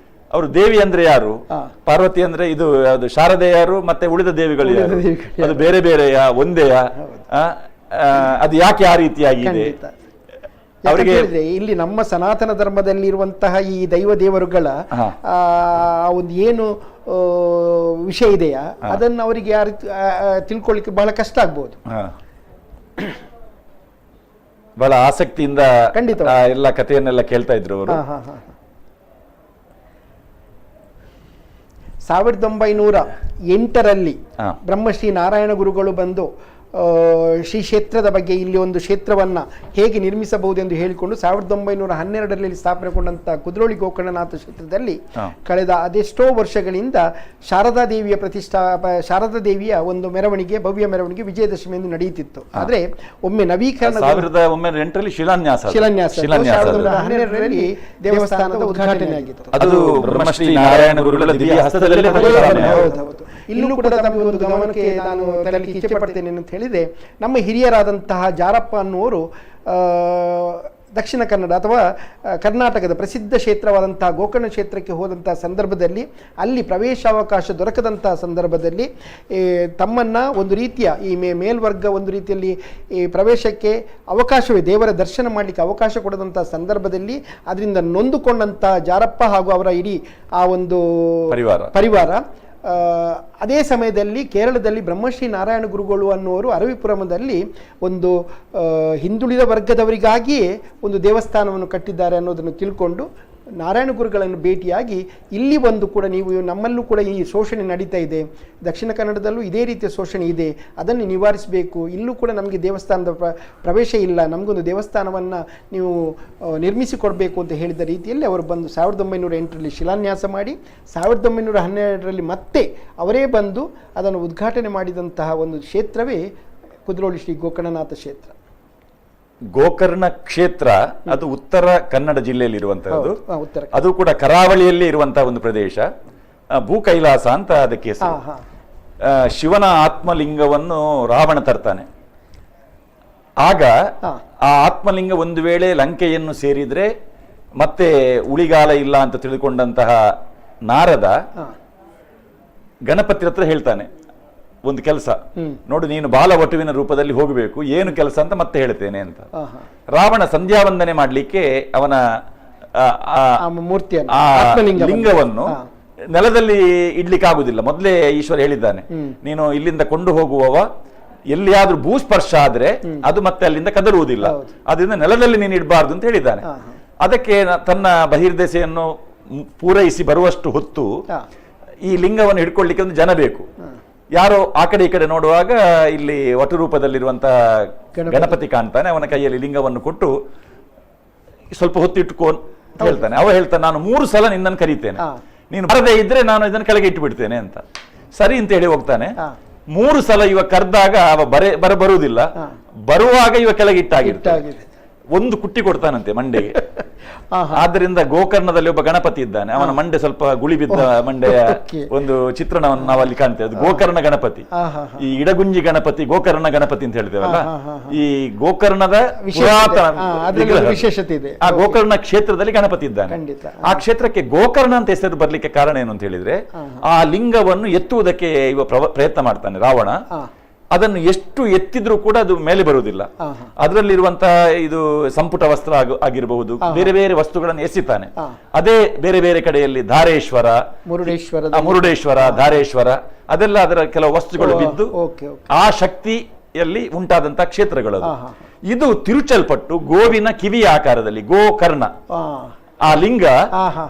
S1: ಅವರು ದೇವಿ ಅಂದ್ರೆ ಯಾರು, ಪಾರ್ವತಿ ಅಂದ್ರೆ ಇದು ಅದು ಶಾರದೆ ಯಾರು, ಮತ್ತೆ ಉಳಿದ ದೇವಿಗಳು ಯಾರು, ಅದು ಬೇರೆ ಬೇರೆಯಾ ಒಂದೇಯಾ, ಅದು ಯಾಕೆ ಆ ರೀತಿಯಾಗಿದೆ
S9: ಅವರಿಗೆ? ಇಲ್ಲಿ ನಮ್ಮ ಸನಾತನ ಧರ್ಮದಲ್ಲಿ ಇರುವಂತಹ ಈ ದೈವ ದೇವರುಗಳ ಒಂದು ಏನು ವಿಷಯ ಇದೆಯಾ ಅದನ್ನು ಅವರಿಗೆ ಯಾರು ತಿಳ್ಕೊಳ್ಳಿಕ್ಕೆ ಬಹಳ ಕಷ್ಟ ಆಗ್ಬೋದು.
S1: ಬಹಳ ಆಸಕ್ತಿಯಿಂದ ಖಂಡಿತ ಎಲ್ಲ ಕಥೆಯನ್ನೆಲ್ಲ ಕೇಳ್ತಾ ಇದ್ರು ಅವರು.
S9: 1908ರಲ್ಲಿ ಬ್ರಹ್ಮಶ್ರೀ ನಾರಾಯಣ ಗುರುಗಳು ಬಂದು ಶ್ರೀ ಕ್ಷೇತ್ರದ ಬಗ್ಗೆ ಇಲ್ಲಿ ಒಂದು ಕ್ಷೇತ್ರವನ್ನು ಹೇಗೆ ನಿರ್ಮಿಸಬಹುದು ಎಂದು ಹೇಳಿಕೊಂಡು 1912ರಲ್ಲಿ ಸ್ಥಾಪನೆಗೊಂಡಂಥ ಕುದ್ರೋಳಿ ಗೋಕರ್ಣನಾಥ ಕ್ಷೇತ್ರದಲ್ಲಿ ಕಳೆದ ಅದೆಷ್ಟೋ ವರ್ಷಗಳಿಂದ ಶಾರದಾ ದೇವಿಯ ಶಾರದಾ ದೇವಿಯ ಒಂದು ಮೆರವಣಿಗೆ, ಭವ್ಯ ಮೆರವಣಿಗೆ ವಿಜಯದಶಮಿಯಂದು ನಡೆಯುತ್ತಿತ್ತು. ಆದರೆ ಒಮ್ಮೆ ನವೀಕರಣ
S1: 1908ರಲ್ಲಿ ಶಿಲಾನ್ಯಾಸ
S9: 1912ರಲ್ಲಿ ದೇವಸ್ಥಾನದ ಉದ್ಘಾಟನೆ ಆಗಿತ್ತು.
S1: ಅದು ಬ್ರಹ್ಮಶ್ರೀ ನಾರಾಯಣ ಗುರುಗಳ ದಿವ್ಯ ಹಸ್ತದಲ್ಲಿ.
S9: ಹೌದೌದು. ಇಲ್ಲೂ ಕೂಡ ತಮಗೆ ಒಂದು ಗಮನಕ್ಕೆ ನಾನು ತರಲಿಕ್ಕೆ ಇಚ್ಛೆ ಪಡ್ತೇನೆ ಅಂತ ಹೇಳಿದರೆ, ನಮ್ಮ ಹಿರಿಯರಾದಂತಹ ಜಾರಪ್ಪ ಅನ್ನುವರು ದಕ್ಷಿಣ ಕನ್ನಡ ಅಥವಾ ಕರ್ನಾಟಕದ ಪ್ರಸಿದ್ಧ ಕ್ಷೇತ್ರವಾದಂತಹ ಗೋಕರ್ಣ ಕ್ಷೇತ್ರಕ್ಕೆ ಹೋದಂತಹ ಸಂದರ್ಭದಲ್ಲಿ ಅಲ್ಲಿ ಪ್ರವೇಶಾವಕಾಶ ದೊರಕದಂತಹ ಸಂದರ್ಭದಲ್ಲಿ ತಮ್ಮನ್ನು ಒಂದು ರೀತಿಯ ಈ ಮೇಲ್ವರ್ಗ ಒಂದು ರೀತಿಯಲ್ಲಿ ಈ ಪ್ರವೇಶಕ್ಕೆ ಅವಕಾಶವೇ, ದೇವರ ದರ್ಶನ ಮಾಡಲಿಕ್ಕೆ ಅವಕಾಶ ಕೊಡದಂಥ ಸಂದರ್ಭದಲ್ಲಿ ಅದರಿಂದ ನೊಂದುಕೊಂಡಂಥ ಜಾರಪ್ಪ ಹಾಗೂ ಅವರ ಇಡೀ ಆ ಒಂದು ಪರಿವಾರ ಅದೇ ಸಮಯದಲ್ಲಿ ಕೇರಳದಲ್ಲಿ ಬ್ರಹ್ಮಶ್ರೀ ನಾರಾಯಣ ಗುರುಗಳು ಅನ್ನುವರು ಅರವಿಪುರಮದಲ್ಲಿ ಒಂದು ಹಿಂದುಳಿದ ವರ್ಗದವರಿಗಾಗಿಯೇ ಒಂದು ದೇವಸ್ಥಾನವನ್ನು ಕಟ್ಟಿದ್ದಾರೆ ಅನ್ನೋದನ್ನು ತಿಳ್ಕೊಂಡು ನಾರಾಯಣ ಗುರುಗಳನ್ನು ಭೇಟಿಯಾಗಿ ಇಲ್ಲಿ ಬಂದು ಕೂಡ ನೀವು ನಮ್ಮಲ್ಲೂ ಕೂಡ ಈ ಶೋಷಣೆ ನಡೀತಾ ಇದೆ, ದಕ್ಷಿಣ ಕನ್ನಡದಲ್ಲೂ ಇದೇ ರೀತಿಯ ಶೋಷಣೆ ಇದೆ, ಅದನ್ನು ನಿವಾರಿಸಬೇಕು, ಇಲ್ಲೂ ಕೂಡ ನಮಗೆ ದೇವಸ್ಥಾನದ ಪ್ರವೇಶ ಇಲ್ಲ, ನಮಗೊಂದು ದೇವಸ್ಥಾನವನ್ನು ನೀವು ನಿರ್ಮಿಸಿಕೊಡಬೇಕು ಅಂತ ಹೇಳಿದ ರೀತಿಯಲ್ಲಿ ಅವರು ಬಂದು 1908ರಲ್ಲಿ ಶಿಲಾನ್ಯಾಸ ಮಾಡಿ 1912ರಲ್ಲಿ ಮತ್ತೆ ಅವರೇ ಬಂದು ಅದನ್ನು ಉದ್ಘಾಟನೆ ಮಾಡಿದಂತಹ ಒಂದು ಕ್ಷೇತ್ರವೇ ಕುದ್ರೋಳಿ ಶ್ರೀ ಗೋಕರ್ಣನಾಥ ಕ್ಷೇತ್ರ.
S1: ಗೋಕರ್ಣ ಕ್ಷೇತ್ರ ಅದು ಉತ್ತರ ಕನ್ನಡ ಜಿಲ್ಲೆಯಲ್ಲಿ ಇರುವಂತಹದ್ದು, ಅದು ಕೂಡ ಕರಾವಳಿಯಲ್ಲಿ ಇರುವಂತಹ ಒಂದು ಪ್ರದೇಶ. ಭೂ ಕೈಲಾಸ ಅಂತ ಅದಕ್ಕೆ ಹೆಸರು. ಶಿವನ ಆತ್ಮಲಿಂಗವನ್ನು ರಾವಣ ತರ್ತಾನೆ. ಆಗ ಆ ಆತ್ಮಲಿಂಗ ಒಂದು ವೇಳೆ ಲಂಕೆಯನ್ನು ಸೇರಿದ್ರೆ ಮತ್ತೆ ಉಳಿಗಾಲ ಇಲ್ಲ ಅಂತ ತಿಳಿದುಕೊಂಡಂತಹ ನಾರದ ಗಣಪತಿ ಹತ್ರ ಹೇಳ್ತಾನೆ, ಒಂದು ಕೆಲಸ ನೋಡು, ನೀನು ಬಾಲವಟುವಿನ ರೂಪದಲ್ಲಿ ಹೋಗಬೇಕು, ಏನು ಕೆಲಸ ಅಂತ ಮತ್ತೆ ಹೇಳ್ತೇನೆ ಅಂತ. ರಾವಣ ಸಂಧ್ಯಾವಂದನೆ ಮಾಡ್ಲಿಕ್ಕೆ ಅವನ ಲಿಂಗವನ್ನು ನೆಲದಲ್ಲಿ ಇಡ್ಲಿಕ್ಕೆ ಆಗುದಿಲ್ಲ. ಮೊದಲೇ ಈಶ್ವರ ಹೇಳಿದ್ದಾನೆ, ನೀನು ಇಲ್ಲಿಂದ ಕೊಂಡು ಹೋಗುವವ ಎಲ್ಲಿಯಾದ್ರೂ ಭೂಸ್ಪರ್ಶ ಆದ್ರೆ ಅದು ಮತ್ತೆ ಅಲ್ಲಿಂದ ಕದರುವುದಿಲ್ಲ, ಅದರಿಂದ ನೆಲದಲ್ಲಿ ನೀನು ಇಡಬಾರ್ದು ಅಂತ ಹೇಳಿದ್ದಾನೆ. ಅದಕ್ಕೆ ತನ್ನ ಬಹಿರ್ದೆಸೆಯನ್ನು ಪೂರೈಸಿ ಬರುವಷ್ಟು ಹೊತ್ತು ಈ ಲಿಂಗವನ್ನು ಹಿಡ್ಕೊಳ್ಳಿಕ್ಕೆ ಒಂದು ಜನ ಬೇಕು. ಯಾರೋ ಆ ಕಡೆ ಈ ಕಡೆ ನೋಡುವಾಗ ಇಲ್ಲಿ ವಟು ರೂಪದಲ್ಲಿರುವಂತಹ ಗಣಪತಿ ಕಾಣ್ತಾನೆ. ಅವನ ಕೈಯಲ್ಲಿ ಲಿಂಗವನ್ನು ಕೊಟ್ಟು ಸ್ವಲ್ಪ ಹೊತ್ತು ಇಟ್ಕೋ ಅಂತ ಹೇಳ್ತಾನೆ. ಅವ ಹೇಳ್ತಾನೆ, ನಾನು 3 ಸಲ ನಿನ್ನನ್ನು ಕರೀತೇನೆ, ನೀನು ಬರದೇ ಇದ್ರೆ ನಾನು ಇದನ್ನು ಕೆಳಗೆ ಇಟ್ಟು ಬಿಡ್ತೇನೆ ಅಂತ. ಸರಿ ಅಂತ ಹೇಳಿ ಹೋಗ್ತಾನೆ. 3 ಸಲ ಇವ ಕರೆದಾಗ ಅವ ಬರುವುದಿಲ್ಲ. ಬರುವಾಗ ಇವ ಕೆಳಗೆ ಇಟ್ಟಾಗಿರ್ತಾನೆ. ಒಂದು ಕುಟ್ಟಿ ಕೊಡ್ತಾನಂತೆ ಮಂಡೆಗೆ. ಆದ್ರಿಂದ ಗೋಕರ್ಣದಲ್ಲಿ ಒಬ್ಬ ಗಣಪತಿ ಇದ್ದಾನೆ, ಅವನ ಮಂಡೆ ಸ್ವಲ್ಪ ಗುಳಿ ಬಿದ್ದ ಮಂಡೆಯ ಒಂದು ಚಿತ್ರಣವನ್ನು ನಾವು ಅಲ್ಲಿ ಕಾಣ್ತೇವೆ. ಅದು ಗೋಕರ್ಣ ಗಣಪತಿ. ಈ ಇಡಗುಂಜಿ ಗಣಪತಿ, ಗೋಕರ್ಣ ಗಣಪತಿ ಅಂತ ಹೇಳ್ತೇವಲ್ಲ, ಈ ಗೋಕರ್ಣದ ಪುರಾತನ
S9: ವಿಶೇಷತೆ ಇದೆ.
S1: ಆ ಗೋಕರ್ಣ ಕ್ಷೇತ್ರದಲ್ಲಿ ಗಣಪತಿ ಇದ್ದಾನೆ. ಆ ಕ್ಷೇತ್ರಕ್ಕೆ ಗೋಕರ್ಣ ಅಂತ ಹೆಸರು ಬರ್ಲಿಕ್ಕೆ ಕಾರಣ ಏನು ಅಂತ ಹೇಳಿದ್ರೆ, ಆ ಲಿಂಗವನ್ನು ಎತ್ತುವುದಕ್ಕೆ ಇವ ಪ್ರಯತ್ನ ಮಾಡ್ತಾನೆ ರಾವಣ. ಅದನ್ನು ಎಷ್ಟು ಎತ್ತಿದ್ರೂ ಕೂಡ ಅದು ಮೇಲೆ ಬರುವುದಿಲ್ಲ. ಅದರಲ್ಲಿರುವಂತಹ ಇದು ಸಂಪುಟ ವಸ್ತ್ರ ಆಗಿರಬಹುದು, ಬೇರೆ ಬೇರೆ ವಸ್ತುಗಳನ್ನು ಎಸಿತಾನೆ. ಅದೇ ಬೇರೆ ಬೇರೆ ಕಡೆಯಲ್ಲಿ ಧಾರೇಶ್ವರ, ಮುರುಡೇಶ್ವರ, ಧಾರೇಶ್ವರ, ಅದೆಲ್ಲ ಅದರ ಕೆಲವು ವಸ್ತುಗಳು ಬಿದ್ದು ಆ ಶಕ್ತಿಯಲ್ಲಿ ಉಂಟಾದಂತಹ ಕ್ಷೇತ್ರಗಳು. ಇದು ತಿರುಚಲ್ಪಟ್ಟು ಗೋವಿನ ಕಿವಿಯ ಆಕಾರದಲ್ಲಿ ಗೋಕರ್ಣ, ಆ ಲಿಂಗ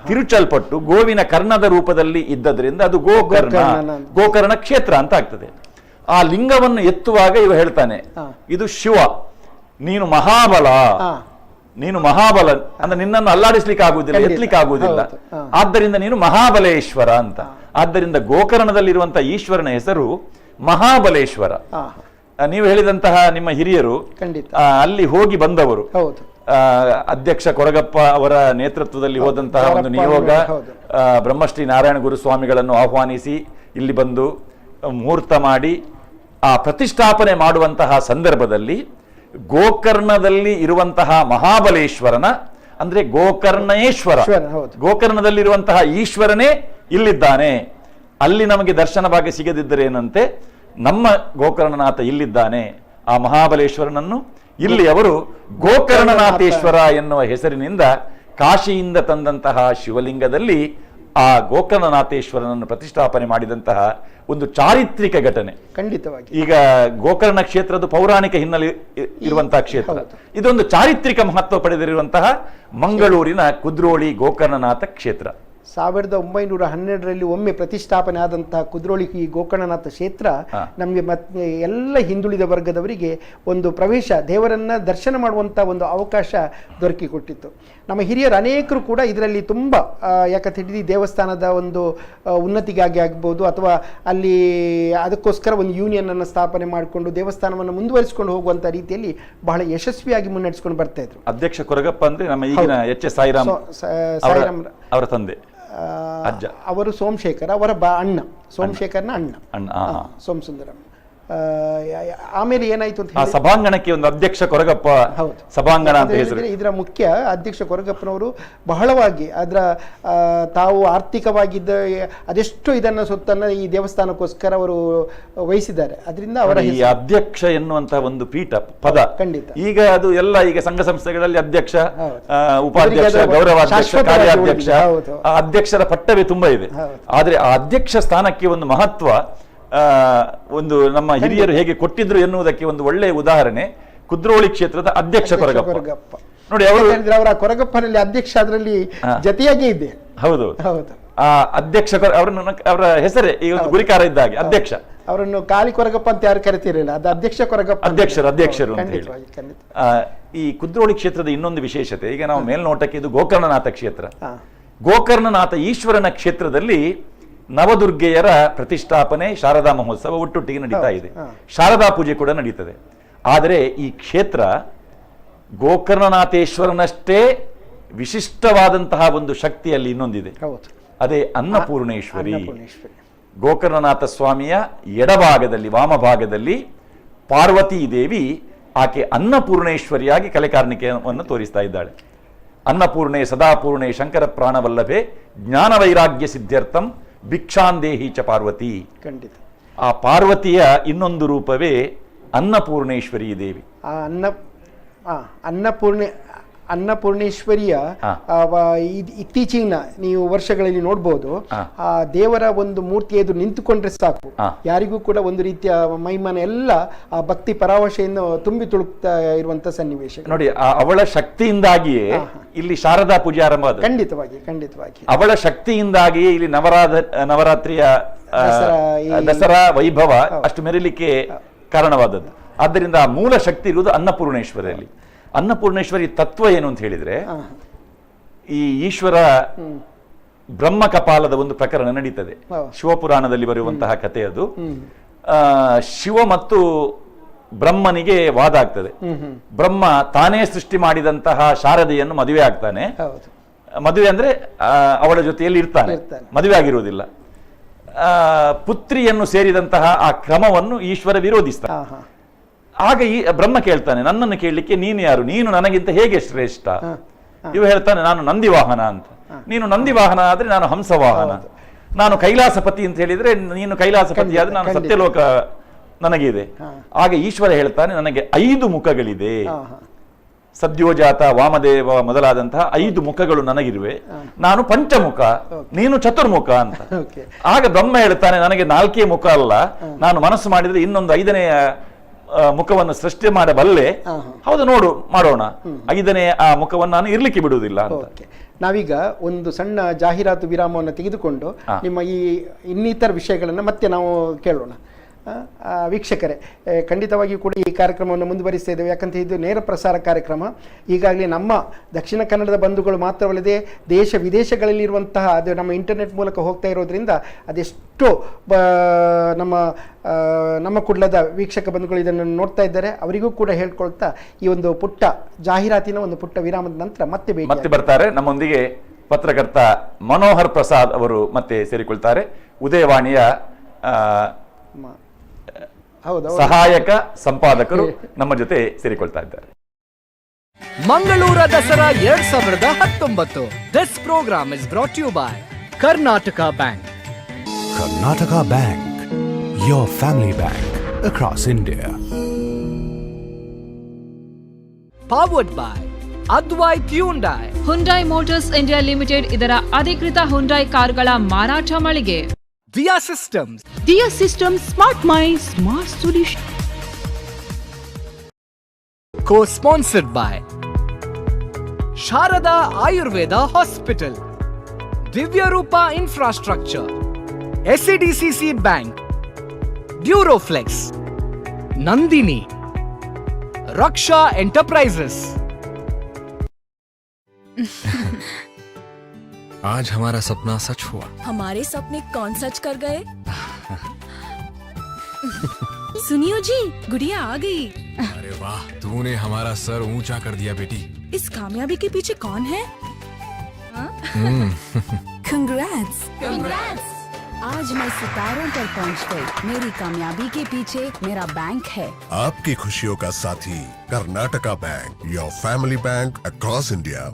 S1: ತಿರುಚಲ್ಪಟ್ಟು ಗೋವಿನ ಕರ್ಣದ ರೂಪದಲ್ಲಿ ಇದ್ದದ್ರಿಂದ ಅದು ಗೋಕರ್ಣ, ಗೋಕರ್ಣ ಕ್ಷೇತ್ರ ಅಂತ ಆಗ್ತದೆ. ಆ ಲಿಂಗವನ್ನು ಎತ್ತುವಾಗ ಇವ ಹೇಳ್ತಾನೆ, ಇದು ಶಿವ, ನೀನು ಮಹಾಬಲ, ನೀನು ಮಹಾಬಲ ಅಂದ್ರೆ ನಿನ್ನನ್ನು ಅಲ್ಲಾಡಿಸ್ಲಿಕ್ಕೆ ಆಗುವುದಿಲ್ಲ, ಎತ್ತಲಿಕ್ಕೆ ಆಗುವುದಿಲ್ಲ, ಆದ್ದರಿಂದ ನೀನು ಮಹಾಬಲೇಶ್ವರ ಅಂತ. ಆದ್ದರಿಂದ ಗೋಕರ್ಣದಲ್ಲಿರುವಂತಹ ಈಶ್ವರನ ಹೆಸರು ಮಹಾಬಲೇಶ್ವರ. ನೀವು ಹೇಳಿದಂತಹ ನಿಮ್ಮ ಹಿರಿಯರು ಅಲ್ಲಿ ಹೋಗಿ ಬಂದವರು. ಅಧ್ಯಕ್ಷ ಕೊರಗಪ್ಪ ಅವರ ನೇತೃತ್ವದಲ್ಲಿ ಹೋದಂತಹ ಒಂದು ನಿಯೋಗ ಬ್ರಹ್ಮಶ್ರೀ ನಾರಾಯಣ ಗುರು ಸ್ವಾಮಿಗಳನ್ನು ಆಹ್ವಾನಿಸಿ ಇಲ್ಲಿ ಬಂದು ಮುಹೂರ್ತ ಮಾಡಿ ಆ ಪ್ರತಿಷ್ಠಾಪನೆ ಮಾಡುವಂತಹ ಸಂದರ್ಭದಲ್ಲಿ ಗೋಕರ್ಣದಲ್ಲಿ ಇರುವಂತಹ ಮಹಾಬಲೇಶ್ವರನ, ಅಂದ್ರೆ ಗೋಕರ್ಣೇಶ್ವರ, ಗೋಕರ್ಣದಲ್ಲಿರುವಂತಹ ಈಶ್ವರನೇ ಇಲ್ಲಿದ್ದಾನೆ, ಅಲ್ಲಿ ನಮಗೆ ದರ್ಶನ ಭಾಗ್ಯ ಸಿಗದಿದ್ದರೆ ಏನಂತೆ, ನಮ್ಮ ಗೋಕರ್ಣನಾಥ ಇಲ್ಲಿದ್ದಾನೆ, ಆ ಮಹಾಬಲೇಶ್ವರನನ್ನು ಇಲ್ಲಿ ಅವರು ಗೋಕರ್ಣನಾಥೇಶ್ವರ ಎನ್ನುವ ಹೆಸರಿನಿಂದ ಕಾಶಿಯಿಂದ ತಂದಂತಹ ಶಿವಲಿಂಗದಲ್ಲಿ ಆ ಗೋಕರ್ಣನಾಥೇಶ್ವರನನ್ನು ಪ್ರತಿಷ್ಠಾಪನೆ ಮಾಡಿದಂತಹ ಒಂದು ಚಾರಿತ್ರಿಕ ಘಟನೆ.
S9: ಖಂಡಿತವಾಗಿ
S1: ಈಗ ಗೋಕರ್ಣ ಕ್ಷೇತ್ರದ ಪೌರಾಣಿಕ ಹಿನ್ನೆಲೆ ಇರುವಂತಹ ಕ್ಷೇತ್ರ ಇದೊಂದು ಚಾರಿತ್ರಿಕ ಮಹತ್ವ ಪಡೆದಿರುವಂತಹ ಮಂಗಳೂರಿನ ಕುದ್ರೋಳಿ ಗೋಕರ್ಣನಾಥ ಕ್ಷೇತ್ರ.
S9: 1912ರಲ್ಲಿ ಒಮ್ಮೆ ಪ್ರತಿಷ್ಠಾಪನೆ ಆದಂತಹ ಕುದ್ರೋಳಿ ಈ ಗೋಕರ್ಣನಾಥ ಕ್ಷೇತ್ರ ನಮಗೆ ಮತ್ತೆ ಎಲ್ಲ ಹಿಂದುಳಿದ ವರ್ಗದವರಿಗೆ ಒಂದು ಪ್ರವೇಶ, ದೇವರನ್ನ ದರ್ಶನ ಮಾಡುವಂಥ ಒಂದು ಅವಕಾಶ ದೊರಕಿಕೊಟ್ಟಿತ್ತು. ನಮ್ಮ ಹಿರಿಯರು ಅನೇಕರು ಕೂಡ ಇದರಲ್ಲಿ ತುಂಬ, ಯಾಕಂತ ಹೇಳಿದ್ರೆ ದೇವಸ್ಥಾನದ ಒಂದು ಉನ್ನತಿಗಾಗಿ ಆಗ್ಬೋದು ಅಥವಾ ಅಲ್ಲಿ ಅದಕ್ಕೋಸ್ಕರ ಒಂದು ಯೂನಿಯನ್ ಅನ್ನು ಸ್ಥಾಪನೆ ಮಾಡಿಕೊಂಡು ದೇವಸ್ಥಾನವನ್ನು ಮುಂದುವರಿಸಿಕೊಂಡು ಹೋಗುವಂಥ ರೀತಿಯಲ್ಲಿ ಬಹಳ ಯಶಸ್ವಿಯಾಗಿ ಮುನ್ನಡೆಸ್ಕೊಂಡು ಬರ್ತಾ ಇದ್ರು.
S1: ಅಧ್ಯಕ್ಷ ಕೊರಗಪ್ಪ ಅಂದ್ರೆ ನಮ್ಮ ಈಗಿನ ಎಚ್ ಎಸ್ ಸಾಯಿರಾಮ್ ಅವರ ತಂದೆ,
S9: ಅವರು ಸೋಮಶೇಖರ್ ಅವರ ಅಣ್ಣ, ಸೋಮಶೇಖರ್ನ ಅಣ್ಣ ಸೋಮಸುಂದರಂ. ಆಮೇಲೆ ಏನಾಯ್ತು ಅಂತ
S1: ಸಭಾಂಗಣಕ್ಕೆ ಒಂದು ಅಧ್ಯಕ್ಷ ಕೊರಗಪ್ಪ, ಸಭಾಂಗಣ ಅಂತ ಹೆಸರು.
S9: ಇದರ ಮುಖ್ಯ ಅಧ್ಯಕ್ಷ ಕೊರಗಪ್ಪನವರು ಬಹಳವಾಗಿ ಅದರ ತಾವು ಆರ್ಥಿಕವಾಗಿದ್ದ ಅದೆಷ್ಟು ಇದನ್ನ ಸೊತ್ತನ್ನು ಈ ದೇವಸ್ಥಾನಕ್ಕೋಸ್ಕರ ಅವರು ವಹಿಸಿದ್ದಾರೆ. ಅದರಿಂದ ಅವರ
S1: ಈ ಅಧ್ಯಕ್ಷ ಎನ್ನುವಂತಹ ಒಂದು ಪೀಠ ಪದ ಖಂಡಿತ ಈಗ ಅದು ಎಲ್ಲ ಈಗ ಸಂಘ ಸಂಸ್ಥೆಗಳಲ್ಲಿ ಅಧ್ಯಕ್ಷ, ಉಪಾಧ್ಯಕ್ಷ, ಗೌರವಾಧ್ಯಕ್ಷ, ಕಾರ್ಯಾಧ್ಯಕ್ಷ, ಅಧ್ಯಕ್ಷರ ಪಟ್ಟವೇ ತುಂಬಾ ಇದೆ. ಆದ್ರೆ ಆ ಅಧ್ಯಕ್ಷ ಸ್ಥಾನಕ್ಕೆ ಒಂದು ಮಹತ್ವ ಒಂದು ನಮ್ಮ ಹಿರಿಯರು ಹೇಗೆ ಕೊಟ್ಟಿದ್ರು ಎನ್ನುವುದಕ್ಕೆ ಒಂದು ಒಳ್ಳೆಯ ಉದಾಹರಣೆ ಕುದ್ರೋಳಿ ಕ್ಷೇತ್ರದ ಅಧ್ಯಕ್ಷ ಕೊರಗಪ್ಪ. ನೋಡಿ,
S9: ಅವರು ಅವರ ಕೊರಗಪ್ಪನಲ್ಲಿ ಅಧ್ಯಕ್ಷ ಅದರಲ್ಲಿ ಜತೆಯಾಗಿ ಇದೆ.
S1: ಹೌದು ಹೌದು, ಆ ಅಧ್ಯಕ್ಷ ಅವರನ್ನು ಅವರ ಹೆಸರೇ ಈ ಒಂದು ಗುರಿಕಾರ ಇದ್ದ ಹಾಗೆ ಅಧ್ಯಕ್ಷ.
S9: ಅವರನ್ನು ಕಾಲಿ ಕೊರಗಪ್ಪ ಅಂತ ಯಾರು ಕರಿತಿರಲಿಲ್ಲ, ಅದು ಅಧ್ಯಕ್ಷ ಕೊರಗಪ್ಪ,
S1: ಅಧ್ಯಕ್ಷರು ಅಧ್ಯಕ್ಷರು ಅಂತ ಹೇಳಿ. ಈ ಕುದ್ರೋಳಿ ಕ್ಷೇತ್ರದ ಇನ್ನೊಂದು ವಿಶೇಷತೆ, ಈಗ ನಾವು ಮೇಲ್ನೋಟಕ್ಕೆ ಇದು ಗೋಕರ್ಣನಾಥ ಕ್ಷೇತ್ರ. ಗೋಕರ್ಣನಾಥ ಈಶ್ವರನ ಕ್ಷೇತ್ರದಲ್ಲಿ ನವದುರ್ಗೆಯರ ಪ್ರತಿಷ್ಠಾಪನೆ, ಶಾರದಾ ಮಹೋತ್ಸವ ಒಟ್ಟೊಟ್ಟಿಗೆ ನಡೀತಾ ಇದೆ, ಶಾರದಾ ಪೂಜೆ ಕೂಡ ನಡೀತದೆ. ಆದರೆ ಈ ಕ್ಷೇತ್ರ ಗೋಕರ್ಣನಾಥೇಶ್ವರನಷ್ಟೇ ವಿಶಿಷ್ಟವಾದಂತಹ ಒಂದು ಶಕ್ತಿಯಲ್ಲಿ ಇನ್ನೊಂದಿದೆ, ಅದೇ ಅನ್ನಪೂರ್ಣೇಶ್ವರಿ. ಗೋಕರ್ಣನಾಥ ಸ್ವಾಮಿಯ ಎಡಭಾಗದಲ್ಲಿ, ವಾಮಭಾಗದಲ್ಲಿ ಪಾರ್ವತೀ ದೇವಿ, ಆಕೆ ಅನ್ನಪೂರ್ಣೇಶ್ವರಿಯಾಗಿ ಕಲೆಕಾರ್ಣಿಕೆಯನ್ನು ತೋರಿಸ್ತಾ ಇದ್ದಾಳೆ. ಅನ್ನಪೂರ್ಣೆ ಸದಾಪೂರ್ಣೆ ಶಂಕರ ಪ್ರಾಣವಲ್ಲಭೆ ಜ್ಞಾನ ವೈರಾಗ್ಯ ಸಿದ್ಧ್ಯರ್ಥಂ ಭಿಕ್ಷಾಂದೇಹಿ ಚ ಪಾರ್ವತಿ.
S9: ಖಂಡಿತ
S1: ಆ ಪಾರ್ವತಿಯ ಇನ್ನೊಂದು ರೂಪವೇ ಅನ್ನಪೂರ್ಣೇಶ್ವರಿ ದೇವಿ.
S9: ಆ ಅನ್ನಪೂರ್ಣೇಶ್ವರಿಯ ಇತ್ತೀಚಿನ ನೀವು ವರ್ಷಗಳಲ್ಲಿ ನೋಡ್ಬೋದು, ಆ ದೇವರ ಒಂದು ಮೂರ್ತಿ ಎದುರು ನಿಂತುಕೊಂಡ್ರೆ ಸಾಕು, ಯಾರಿಗೂ ಕೂಡ ಒಂದು ರೀತಿಯ ಮೈಮನ ಎಲ್ಲ ಆ ಭಕ್ತಿ ಪರಾವಶೆಯನ್ನು ತುಂಬಿ ತುಳುಕ್ತಾ ಇರುವಂತ ಸನ್ನಿವೇಶ
S1: ನೋಡಿ. ಅವಳ ಶಕ್ತಿಯಿಂದಾಗಿಯೇ ಇಲ್ಲಿ ಶಾರದಾ ಪೂಜೆ ಆರಂಭ.
S9: ಖಂಡಿತವಾಗಿ ಖಂಡಿತವಾಗಿ
S1: ಅವಳ ಶಕ್ತಿಯಿಂದಾಗಿಯೇ ಇಲ್ಲಿ ನವರಾತ್ರಿಯ ದಸರಾ ವೈಭವ ಅಷ್ಟು ಮೆರಿಲಿಕ್ಕೆ ಕಾರಣವಾದದ್ದು. ಆದ್ದರಿಂದ ಆ ಮೂಲ ಶಕ್ತಿ ಇರುವುದು ಅನ್ನಪೂರ್ಣೇಶ್ವರಿಯಲ್ಲಿ. ಅನ್ನಪೂರ್ಣೇಶ್ವರಿ ತತ್ವ ಏನು ಅಂತ ಹೇಳಿದ್ರೆ, ಈ ಈಶ್ವರ ಬ್ರಹ್ಮ ಕಪಾಲದ ಒಂದು ಪ್ರಕರಣ ನಡೀತದೆ, ಶಿವಪುರಾಣದಲ್ಲಿ ಬರೆಯುವಂತಹ ಕಥೆ ಅದು. ಶಿವ ಮತ್ತು ಬ್ರಹ್ಮನಿಗೆ ವಾದ ಆಗ್ತದೆ. ಬ್ರಹ್ಮ ತಾನೇ ಸೃಷ್ಟಿ ಮಾಡಿದಂತಹ ಶಾರದೆಯನ್ನು ಮದುವೆ ಆಗ್ತಾನೆ. ಮದುವೆ ಅಂದ್ರೆ ಅವಳ ಜೊತೆಯಲ್ಲಿ ಇರ್ತಾನೆ, ಮದುವೆ ಆಗಿರುವುದಿಲ್ಲ. ಪುತ್ರಿಯನ್ನು ಸೇರಿದಂತಹ ಆ ಕ್ರಮವನ್ನು ಈಶ್ವರ ವಿರೋಧಿಸ್ತಾನೆ. ಆಗ ಈ ಬ್ರಹ್ಮ ಕೇಳ್ತಾನೆ, ನನ್ನನ್ನು ಕೇಳಲಿಕ್ಕೆ ನೀನು ಯಾರು, ನೀನು ನನಗಿಂತ ಹೇಗೆ ಶ್ರೇಷ್ಠ? ಇವ ಹೇಳ್ತಾನೆ, ನಾನು ನಂದಿವಾಹನ ಅಂತ. ನೀನು ನಂದಿವಾಹನ ಆದ್ರೆ ನಾನು ಹಂಸವಾಹನ, ನಾನು ಕೈಲಾಸಪತಿ ಅಂತ ಹೇಳಿದ್ರೆ ನೀನು ಕೈಲಾಸಪತಿ ಆದ್ರೆ ನಾನು ಸತ್ಯಲೋಕ ನನಗಿದೆ. ಆಗ ಈಶ್ವರ ಹೇಳ್ತಾನೆ, ನನಗೆ 5 ಮುಖಗಳಿದೆ, ಸದ್ಯೋಜಾತ ವಾಮದೇವ ಮೊದಲಾದಂತಹ 5 ಮುಖಗಳು ನನಗಿರುವೆ, ನಾನು ಪಂಚಮುಖ, ನೀನು ಚತುರ್ಮುಖ ಅಂತ. ಆಗ ಬ್ರಹ್ಮ ಹೇಳ್ತಾನೆ, ನನಗೆ 4 ಮುಖ ಅಲ್ಲ, ನಾನು ಮನಸ್ಸು ಮಾಡಿದ್ರೆ ಇನ್ನೊಂದು 5ನೇ ಮುಖವನ್ನು ಸೃಷ್ಟಿ ಮಾಡಬಲ್ಲೆ. ಹೌದು ನೋಡು, ಮಾಡೋಣ, 5ನೇ ಆ ಮುಖವನ್ನು ನಾನು ಇರ್ಲಿಕ್ಕೆ ಬಿಡುವುದಿಲ್ಲ ಅಂತ.
S9: ನಾವೀಗ ಒಂದು ಸಣ್ಣ ಜಾಹೀರಾತು ವಿರಾಮವನ್ನು ತೆಗೆದುಕೊಂಡು ನಿಮ್ಮ ಈ ಇನ್ನಿತರ ವಿಷಯಗಳನ್ನು ಮತ್ತೆ ನಾವು ಕೇಳೋಣ. ವೀಕ್ಷಕರೇ, ಖಂಡಿತವಾಗಿಯೂ ಕೂಡ ಈ ಕಾರ್ಯಕ್ರಮವನ್ನು ಮುಂದುವರಿಸ್ತಾ ಇದ್ದೇವೆ. ಯಾಕಂತ ಇದು ನೇರ ಪ್ರಸಾರ ಕಾರ್ಯಕ್ರಮ. ಈಗಾಗಲೇ ನಮ್ಮ ದಕ್ಷಿಣ ಕನ್ನಡದ ಬಂಧುಗಳು ಮಾತ್ರವಲ್ಲದೆ ದೇಶ ವಿದೇಶಗಳಲ್ಲಿರುವಂತಹ ಅದು ನಮ್ಮ ಇಂಟರ್ನೆಟ್ ಮೂಲಕ ಹೋಗ್ತಾ ಇರೋದ್ರಿಂದ ಅದೆಷ್ಟು ನಮ್ಮ ನಮ್ಮ ಕುಡ್ಲದ ವೀಕ್ಷಕ ಬಂಧುಗಳು ಇದನ್ನು ನೋಡ್ತಾ ಇದ್ದಾರೆ. ಅವರಿಗೂ ಕೂಡ ಹೇಳ್ಕೊಳ್ತಾ ಈ ಒಂದು ಪುಟ್ಟ ಜಾಹೀರಾತಿನ ಒಂದು ಪುಟ್ಟ ವಿರಾಮದ ನಂತರ ಮತ್ತೆ ಭೇಟಿ
S1: ಮತ್ತೆ ಬರ್ತಾರೆ. ನಮ್ಮೊಂದಿಗೆ ಪತ್ರಕರ್ತ ಮನೋಹರ್ ಪ್ರಸಾದ್ ಅವರು ಮತ್ತೆ ಸೇರಿಕೊಳ್ತಾರೆ. ಉದಯವಾಣಿಯ ಸಹಾಯಕ ಸಂಪಾದಕರು ನಮ್ಮ ಜೊತೆ ಸೇರಿಕೊಳ್ತಾ ಇದ್ದಾರೆ.
S22: ಮಂಗಳೂರ Dasara 2019. This programme is brought you by Karnataka bank.
S10: Karnataka Bank, your family bank across India.
S22: Powered by Advait Hyundai.
S11: Hyundai Motors India Limited ಇದರ ಅಧಿಕೃತ ಹುಂಡೈ ಕಾರುಗಳ ಮಾರಾಟ ಮಳಿಗೆ.
S22: Diya Systems.
S2: Diya system, smart mind, smart solution.
S22: Co-sponsored by Sharada Ayurveda Hospital, Divya Rupa Infrastructure, SADCC Bank, Duroflex, Nandini, Raksha Enterprises.
S12: आज हमारा सपना सच हुआ।
S6: हमारे सपने कौन सच कर गए? सुनियो जी, गुड़िया आ गई।
S12: अरे वाह, तूने हमारा सर ऊंचा कर दिया बेटी।
S6: इस कामयाबी के पीछे कौन है?
S15: Congrats! Congrats! आज मैं सितारों पर पहुंच गई। मेरी कामयाबी के पीछे मेरा बैंक है।
S14: आपकी खुशियों का साथी Karnataka bank, your family bank across India.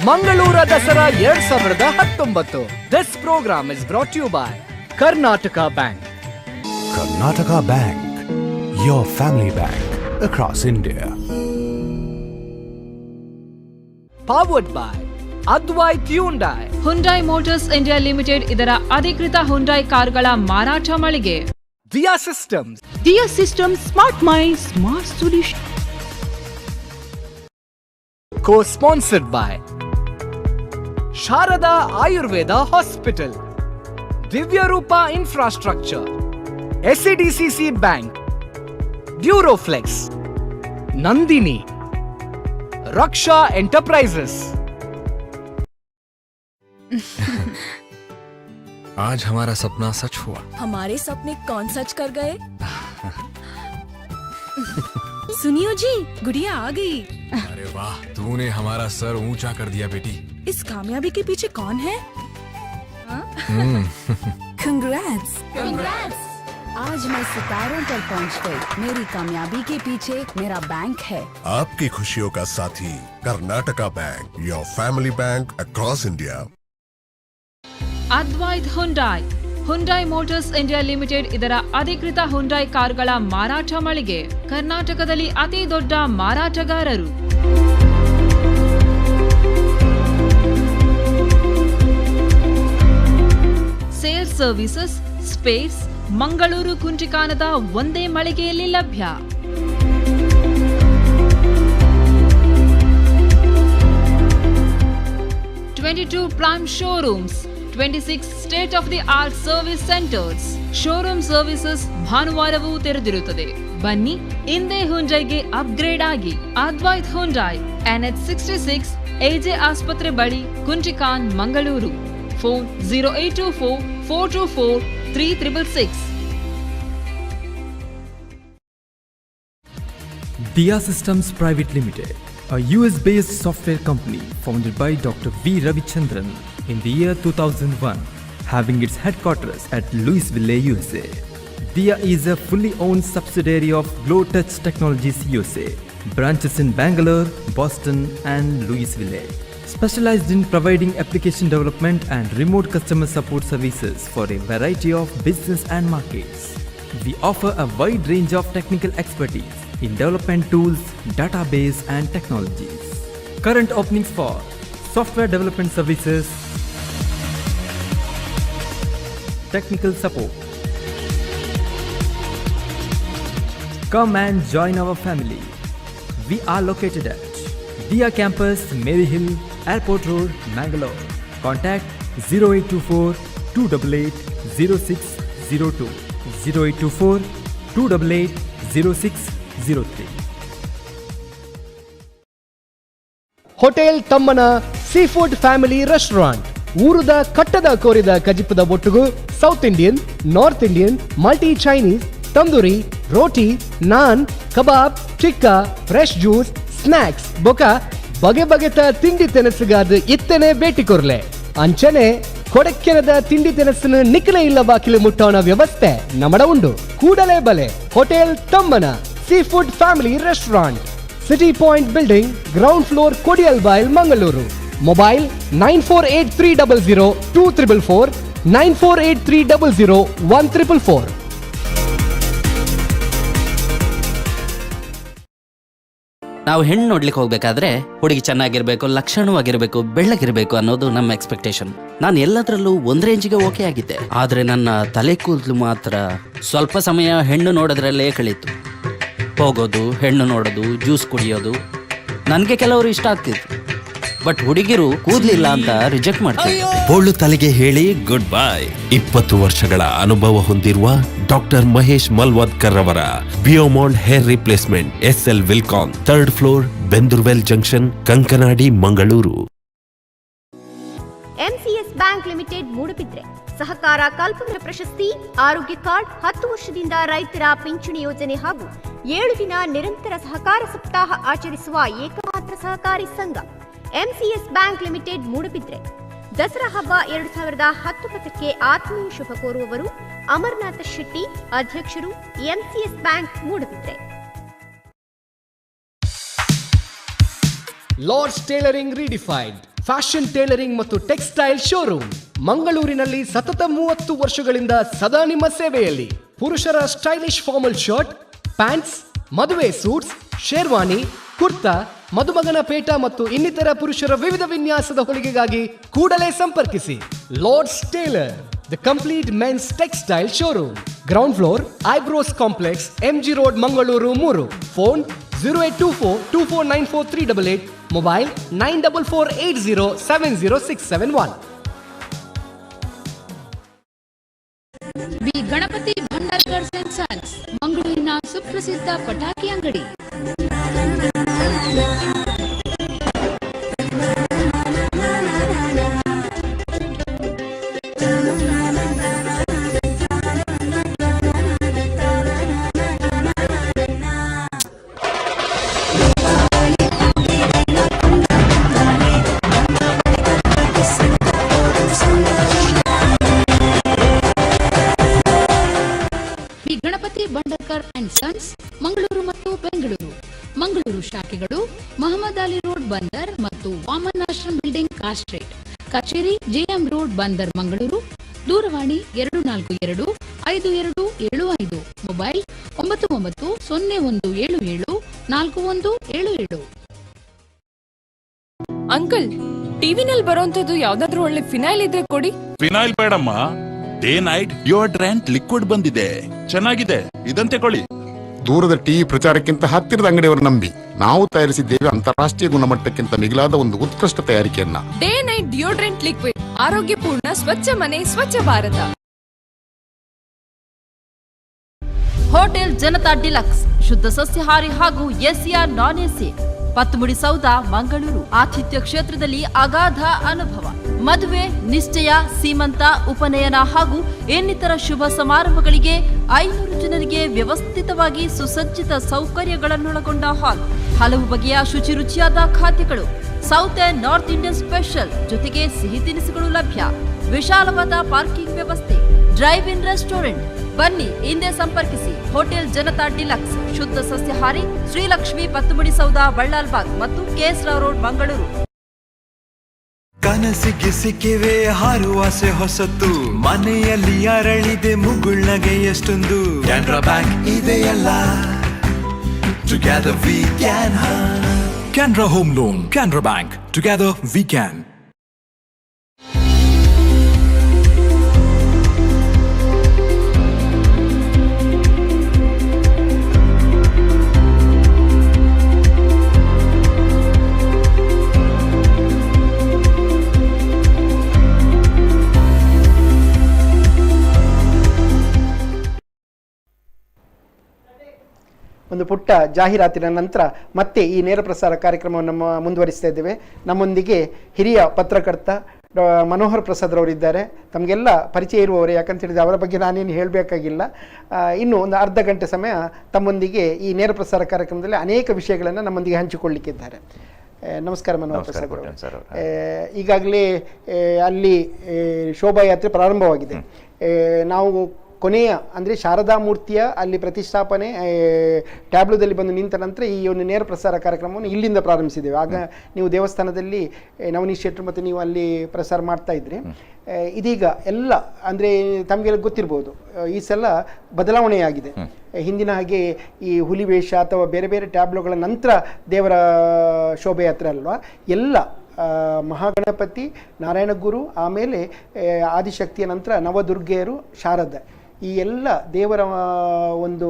S22: Mangaluru Dasara 2019. This program is brought you by Karnataka Bank.
S10: Karnataka Bank, your family bank across India.
S22: Powered by Advait Hyundai.
S11: Hyundai Motors India Limited ಇದರ ಅಧಿಕೃತ Hyundai ಕಾರುಗಳ ಮಾರಾಟ ಮಳಿಗೆ.
S22: Diya Systems.
S2: Diya System, smart mind, smart solution.
S22: Co-sponsored by Sharada Ayurveda Hospital, Divyarupa Infrastructure, SADCC Bank, Duroflex, Nandini, Raksha Enterprises.
S12: आज हमारा सपना सच हुआ।
S6: हमारे सपने कौन सच कर गए? सुनियो जी, गुड़िया आ गई।
S12: अरे वाह, तूने हमारा सर ऊंचा कर दिया बेटी।
S6: इस कामयाबी के पीछे कौन है?
S15: Congrats. Congrats. आज मैं सितारों पर पहुंच गई। मेरी कामयाबी के पीछे मेरा बैंक है।
S14: आपकी खुशियों का साथी Karnataka Bank, your family bank across India.
S11: Advait Hyundai, Hyundai Motors India Limited ಇದರ ಅಧಿಕೃತ ಹುಂಡೈ ಕಾರುಗಳ ಮಾರಾಟ ಮಳಿಗೆ. ಕರ್ನಾಟಕದಲ್ಲಿ ಅತಿ ದೊಡ್ಡ ಮಾರಾಟಗಾರರು. ಸೇಲ್ಸ್ ಸರ್ವಿಸಸ್ ಸ್ಪೇಸ್ ಮಂಗಳೂರು ಕುಂಟಿಕಾನದ ಒಂದೇ ಮಳಿಗೆಯಲ್ಲಿ ಲಭ್ಯ. 22 prime showrooms, 26 state of the art service centres, showroom services ಭಾನುವಾರವೂ ತೆರೆದಿರುತ್ತದೆ. ಬನ್ನಿ ಇಂದೇ ಹುಂಡೈಗೆ ಅಪ್ಗ್ರೇಡ್ ಆಗಿ. ಅದ್ವೈತ್ ಹುಂಡೈ, ಎನ್ಎಚ್ 66, ಎಜೆ ಆಸ್ಪತ್ರೆ ಬಳಿ, Kuntikan, Mangaluru. Phone 0824 424 3666.
S16: Diya Systems Private Limited, a US-based software company founded by Dr. V. Ravichandran in the year 2001, having its headquarters at Louisville, USA. Diya is a fully owned subsidiary of GlowTouch Technologies USA, branches in Bangalore, Boston and Louisville. Specialized in providing application development and remote customer support services for a variety of business and markets. We offer a wide range of technical expertise in development tools, database and technologies. Current openings for software development services, technical support. Come and join our family. We are located at Diya Campus, Mary Hill, Airport Road, Mangalore. Contact 0824 288 0602, 0824 288 0603.
S9: Hotel Tammana sea food family restaurant ಊರುದ ಕಟ್ಟದ ಕೋರಿದ ಕಜಿಪದ ಒಟ್ಟುಗು South Indian, North Indian, multi Chinese, tandoori roti, naan, kebab, tikka, fresh juice, snacks ಬೊಕ ಬಗೆ ಬಗೆತ ತಿಂಡಿ ತಿನಸುಗಾದ ಇತ್ತನೆ ಭೇಟಿ ಕೊರ್ಲೆ. ಅಂಚನೆ ಕೊಡಕ್ಕೆನದ ತಿಂಡಿ ತಿನಸನ್ನು ನಿಕ್ಕಲೆ ಇಲ್ಲ ಬಾಕಿಲು ಮುಟ್ಟೋಣ ವ್ಯವಸ್ಥೆ ನಮಡ ಉಂಡು. ಕೂಡಲೇ ಬಲೆ hotel Tammana sea food family restaurant, City Point building, ground floor, Kodialbail, Mangaluru. Mobile 9483002444, 9483001444.
S18: ನಾವು ಹೆಣ್ಣು ನೋಡ್ಲಿಕ್ಕೆ ಹೋಗ್ಬೇಕಾದ್ರೆ ಹುಡುಗಿ ಚೆನ್ನಾಗಿರ್ಬೇಕು, ಲಕ್ಷಣವಾಗಿರ್ಬೇಕು, ಬೆಳ್ಳಗಿರ್ಬೇಕು ಅನ್ನೋದು ನಮ್ಮ ಎಕ್ಸ್ಪೆಕ್ಟೇಷನ್. ನಾನು ಎಲ್ಲದರಲ್ಲೂ ಒಂದ್ ರೇಂಜಿಗೆ ಓಕೆ ಆಗಿದ್ದೆ. ಆದ್ರೆ ನನ್ನ ತಲೆ ಕೂದಲು ಮಾತ್ರ ಸ್ವಲ್ಪ ಸಮಯ ಹೆಣ್ಣು ನೋಡೋದ್ರಲ್ಲೇ ಕಳೀತು. ಹೋಗೋದು, ಹೆಣ್ಣು ನೋಡೋದು, ಜ್ಯೂಸ್ ಕುಡಿಯೋದು. ನನಗೆ ಕೆಲವರು ಇಷ್ಟ ಆಗ್ತಿತ್ತು, ಬಟ್ ಹುಡುಗಿರು ಕೂದಲಿಲ್ಲ ಅಂತ ರಿಜೆಕ್ಟ್ ಮಾಡ್ತಾರೆ.
S20: ಬೋಳು ತಲೆಗೆ ಹೇಳಿ ಗುಡ್ ಬೈ. 20 ವರ್ಷಗಳ ಅನುಭವ ಹೊಂದಿರುವ ಡಾಕ್ಟರ್ ಮಹೇಶ್ ಮಲ್ವಾದ್ಕರ್ ಅವರ Biomond hair replacement, SL Wilcon, third floor, Bendoorwell junction, Kankanady, Mangaluru.
S21: MCS Bank Limited Moodbidri ಸಹಕಾರ ಕಲ್ಪನೆ ಪ್ರಶಸ್ತಿ, ಆರೋಗ್ಯ ಕಾರ್ಡ್, 10 ವರ್ಷದಿಂದ ರೈತರ ಪಿಂಚಣಿ ಯೋಜನೆ ಹಾಗೂ 7 ದಿನ ನಿರಂತರ ಸಹಕಾರ ಸಪ್ತಾಹ ಆಚರಿಸುವ ಏಕಮಾತ್ರ ಸಹಕಾರಿ ಸಂಘ MCS bank limited Moodbidri. Dasara ಹಬ್ಬ 2019ಕ್ಕೆ ಆತ್ಮೀಯ ಶುಭ ಕೋರುವವರು ಅಮರನಾಥ ಶೆಟ್ಟಿ, ಅಧ್ಯಕ್ಷರು, MCS bank Moodbidri.
S22: Lord's Tailoring Redefined. Fashion tailoring ಮತ್ತು ಟೆಕ್ಸ್ಟೈಲ್ ಶೋರೂಮ್ ಮಂಗಳೂರಿನಲ್ಲಿ ಸತತ 30 ವರ್ಷಗಳಿಂದ ಸದಾ ನಿಮ್ಮ ಸೇವೆಯಲ್ಲಿ. ಪುರುಷರ ಸ್ಟೈಲಿಶ್ ಫಾರ್ಮಲ್ ಶರ್ಟ್, ಪ್ಯಾಂಟ್ಸ್, ಮದುವೆ ಸೂಟ್ಸ್, ಶೇರ್ವಾನಿ, ಕುರ್ತಾ, ಮದುಮಗನ ಪೇಟ ಮತ್ತು ಇನ್ನಿತರ ಪುರುಷರ ವಿವಿಧ ವಿನ್ಯಾಸದ ಹೊಲಿಗೆಗಾಗಿ ಕೂಡಲೇ ಸಂಪರ್ಕಿಸಿ. Lords Tailor, the complete men's textile showroom, ground floor, Eyebrows complex, MG road, Mangaluru 3. Phone 0824 2494 388, mobile 9448 070671.
S4: V Ganapathi Bhandarkar and sons, ಮಂಗಳೂರಿನ ಸುಪ್ರಸಿದ್ಧ ಪಟಾಕಿ ಅಂಗಡಿ. V Ganapathi Bhandarkar and sons, Mangaluru ಮತ್ತು ಬೆಂಗಳೂರು. ಮಂಗಳೂರು ಶಾಖೆಗಳು ಮಹಮ್ಮದ್ ಅಲಿ ರೋಡ್ ಬಂದರ್ ಮತ್ತು Vaman ashram building car street, ಕಚೇರಿ JM road ಬಂದರ್, ಮಂಗಳೂರು. ದೂರವಾಣಿ 242 5275, ಮೊಬೈಲ್ 99 0177 4177.
S13: ಅಂಕಲ್, ಟಿವಿನಲ್ಲಿ ಬರೋಂಥದ್ದು ಯಾವ್ದಾದ್ರು ಒಳ್ಳೆ ಫಿನೈಲ್ ಇದ್ರೆ ಕೊಡಿ.
S19: ಫಿನೈಲ್ ಬೇಡಮ್ಮ, ಡೇ ನೈಟ್ ಡಿಯೋಡ್ರೆಂಟ್ ಲಿಕ್ವಿಡ್ ಬಂದಿದೆ, ಚೆನ್ನಾಗಿದೆ, ಇದಂತೆ ಕೊಳ್ಳಿ.
S23: ದೂರದ ಟಿವಿ ಪ್ರಚಾರಕ್ಕಿಂತ ಹತ್ತಿರದ ಅಂಗಡಿಯವರು ನಂಬಿ ನಾವು ತಯಾರಿಸಿದ್ದೇವೆ ಅಂತಾರಾಷ್ಟ್ರೀಯ ಗುಣಮಟ್ಟಕ್ಕಿಂತ ಮಿಗಿಲಾದ ಒಂದು ಉತ್ಕೃಷ್ಟ ತಯಾರಿಕೆಯನ್ನ.
S13: ಡೇ ನೈಟ್ ಡಿಯೋಡ್ರೆಂಟ್ ಲಿಕ್ವಿಡ್, ಆರೋಗ್ಯಪೂರ್ಣ ಸ್ವಚ್ಛ ಮನೆ, ಸ್ವಚ್ಛ ಭಾರತ.
S11: ಹೋಟೆಲ್ ಜನತಾ ಡಿಲಕ್ಸ್, ಶುದ್ಧ ಸಸ್ಯಾಹಾರಿ ಹಾಗೂ ಎಸಿಯ ನಾನ್ ಎಸಿ, ಪತ್ತುಮುಡಿ ಸೌಧ, ಮಂಗಳೂರು. ಆತಿಥ್ಯ ಕ್ಷೇತ್ರದಲ್ಲಿ ಅಗಾಧ ಅನುಭವ. ಮದುವೆ, ನಿಶ್ಚಯ, ಸೀಮಂತ, ಉಪನಯನ ಹಾಗೂ ಇನ್ನಿತರ ಶುಭ ಸಮಾರಂಭಗಳಿಗೆ 500 ಜನರಿಗೆ ವ್ಯವಸ್ಥಿತವಾಗಿ ಸುಸಜ್ಜಿತ ಸೌಕರ್ಯಗಳನ್ನೊಳಗೊಂಡ ಹಾಲ್, ಹಲವು ಬಗೆಯ ಶುಚಿ ರುಚಿಯಾದ ಖಾದ್ಯಗಳು, south and north Indian special ಜೊತೆಗೆ ಸಿಹಿ ತಿನಿಸುಗಳು ಲಭ್ಯ. ವಿಶಾಲವಾದ ಪಾರ್ಕಿಂಗ್ ವ್ಯವಸ್ಥೆ, ಡ್ರೈವ್ ಇನ್ ರೆಸ್ಟೋರೆಂಟ್. ಬನ್ನಿ, ಹಿಂದೆ ಸಂಪರ್ಕಿಸಿ. ಹೋಟೆಲ್ ಜನತಾ ಡಿಲಕ್ಸ್, ಶುದ್ಧ ಸಸ್ಯಾಹಾರಿ, ಶ್ರೀಲಕ್ಷ್ಮಿ ಪತ್ತುಮುಡಿ ಸೌಧ, ಬಳ್ಳಾಲ್ಬಾಗ್ ಮತ್ತು ಕೆಎಸ್ ರಾವ್ ರೋಡ್, ಮಂಗಳೂರು.
S24: ಕನಸಿಗೆ ಸಿಕ್ಕಿವೆ ಹಾರುವಾಸೆ ಹೊಸತು, ಮನೆಯಲ್ಲಿ ಅರಳಿದೆ ಮುಗುಳ್ನಗೆ ಎಷ್ಟೊಂದು. ಕೆನರಾ ಬ್ಯಾಂಕ್ ಇದೆಯಲ್ಲ, Together we can.
S10: Canara home loan, Canara bank, together we can.
S9: ಒಂದು ಪುಟ್ಟ ಜಾಹೀರಾತಿನ ನಂತರ ಮತ್ತೆ ಈ ನೇರ ಪ್ರಸಾರ ಕಾರ್ಯಕ್ರಮವನ್ನು ಮುಂದುವರಿಸ್ತಾ ಇದ್ದೇವೆ. ನಮ್ಮೊಂದಿಗೆ ಹಿರಿಯ ಪತ್ರಕರ್ತ ಮನೋಹರ್ ಪ್ರಸಾದ್ ರವರಿದ್ದಾರೆ. ತಮಗೆಲ್ಲ ಪರಿಚಯ ಇರುವವರು, ಯಾಕಂತ ಹೇಳಿದರೆ ಅವರ ಬಗ್ಗೆ ನಾನೇನು ಹೇಳಬೇಕಾಗಿಲ್ಲ. ಇನ್ನು ಒಂದು ಅರ್ಧ ಗಂಟೆ ಸಮಯ ತಮ್ಮೊಂದಿಗೆ ಈ ನೇರ ಪ್ರಸಾರ ಕಾರ್ಯಕ್ರಮದಲ್ಲಿ ಅನೇಕ ವಿಷಯಗಳನ್ನು ನಮ್ಮೊಂದಿಗೆ ಹಂಚಿಕೊಳ್ಳಲಿಕ್ಕಿದ್ದಾರೆ. ನಮಸ್ಕಾರ ಮನೋಹರ್ ಪ್ರಸಾದ್ ಅವರು. ಈಗಾಗಲೇ ಅಲ್ಲಿ ಶೋಭಾಯಾತ್ರೆ ಪ್ರಾರಂಭವಾಗಿದೆ. ನಾವು ಕೊನೆಯ ಅಂದರೆ ಶಾರದಾ ಮೂರ್ತಿಯ ಅಲ್ಲಿ ಪ್ರತಿಷ್ಠಾಪನೆ ಟ್ಯಾಬ್ಲೋದಲ್ಲಿ ಬಂದು ನಿಂತ ನಂತರ ಈ ಒಂದು ನೇರ ಪ್ರಸಾರ ಕಾರ್ಯಕ್ರಮವನ್ನು ಇಲ್ಲಿಂದ ಪ್ರಾರಂಭಿಸಿದ್ದೇವೆ. ಆಗ ನೀವು ದೇವಸ್ಥಾನದಲ್ಲಿ ನವನೀಶ್ ಶೆಟ್ಟರು ಮತ್ತು ನೀವು ಅಲ್ಲಿ ಪ್ರಸಾರ ಮಾಡ್ತಾ ಇದ್ರಿ. ಇದೀಗ ಎಲ್ಲ ಅಂದರೆ ತಮಗೆಲ್ಲ ಗೊತ್ತಿರ್ಬೋದು, ಈ ಸಲ ಬದಲಾವಣೆಯಾಗಿದೆ. ಹಿಂದಿನ ಹಾಗೆ ಈ ಹುಲಿವೇಷ ಅಥವಾ ಬೇರೆ ಬೇರೆ ಟ್ಯಾಬ್ಲೋಗಳ ನಂತರ ದೇವರ ಶೋಭೆಯಾತ್ರೆ ಅಲ್ವಾ, ಎಲ್ಲ ಮಹಾಗಣಪತಿ, ನಾರಾಯಣಗುರು, ಆಮೇಲೆ ಆದಿಶಕ್ತಿಯ ನಂತರ ನವದುರ್ಗೆಯರು, ಶಾರದ, ಈ ಎಲ್ಲ ದೇವರ ಒಂದು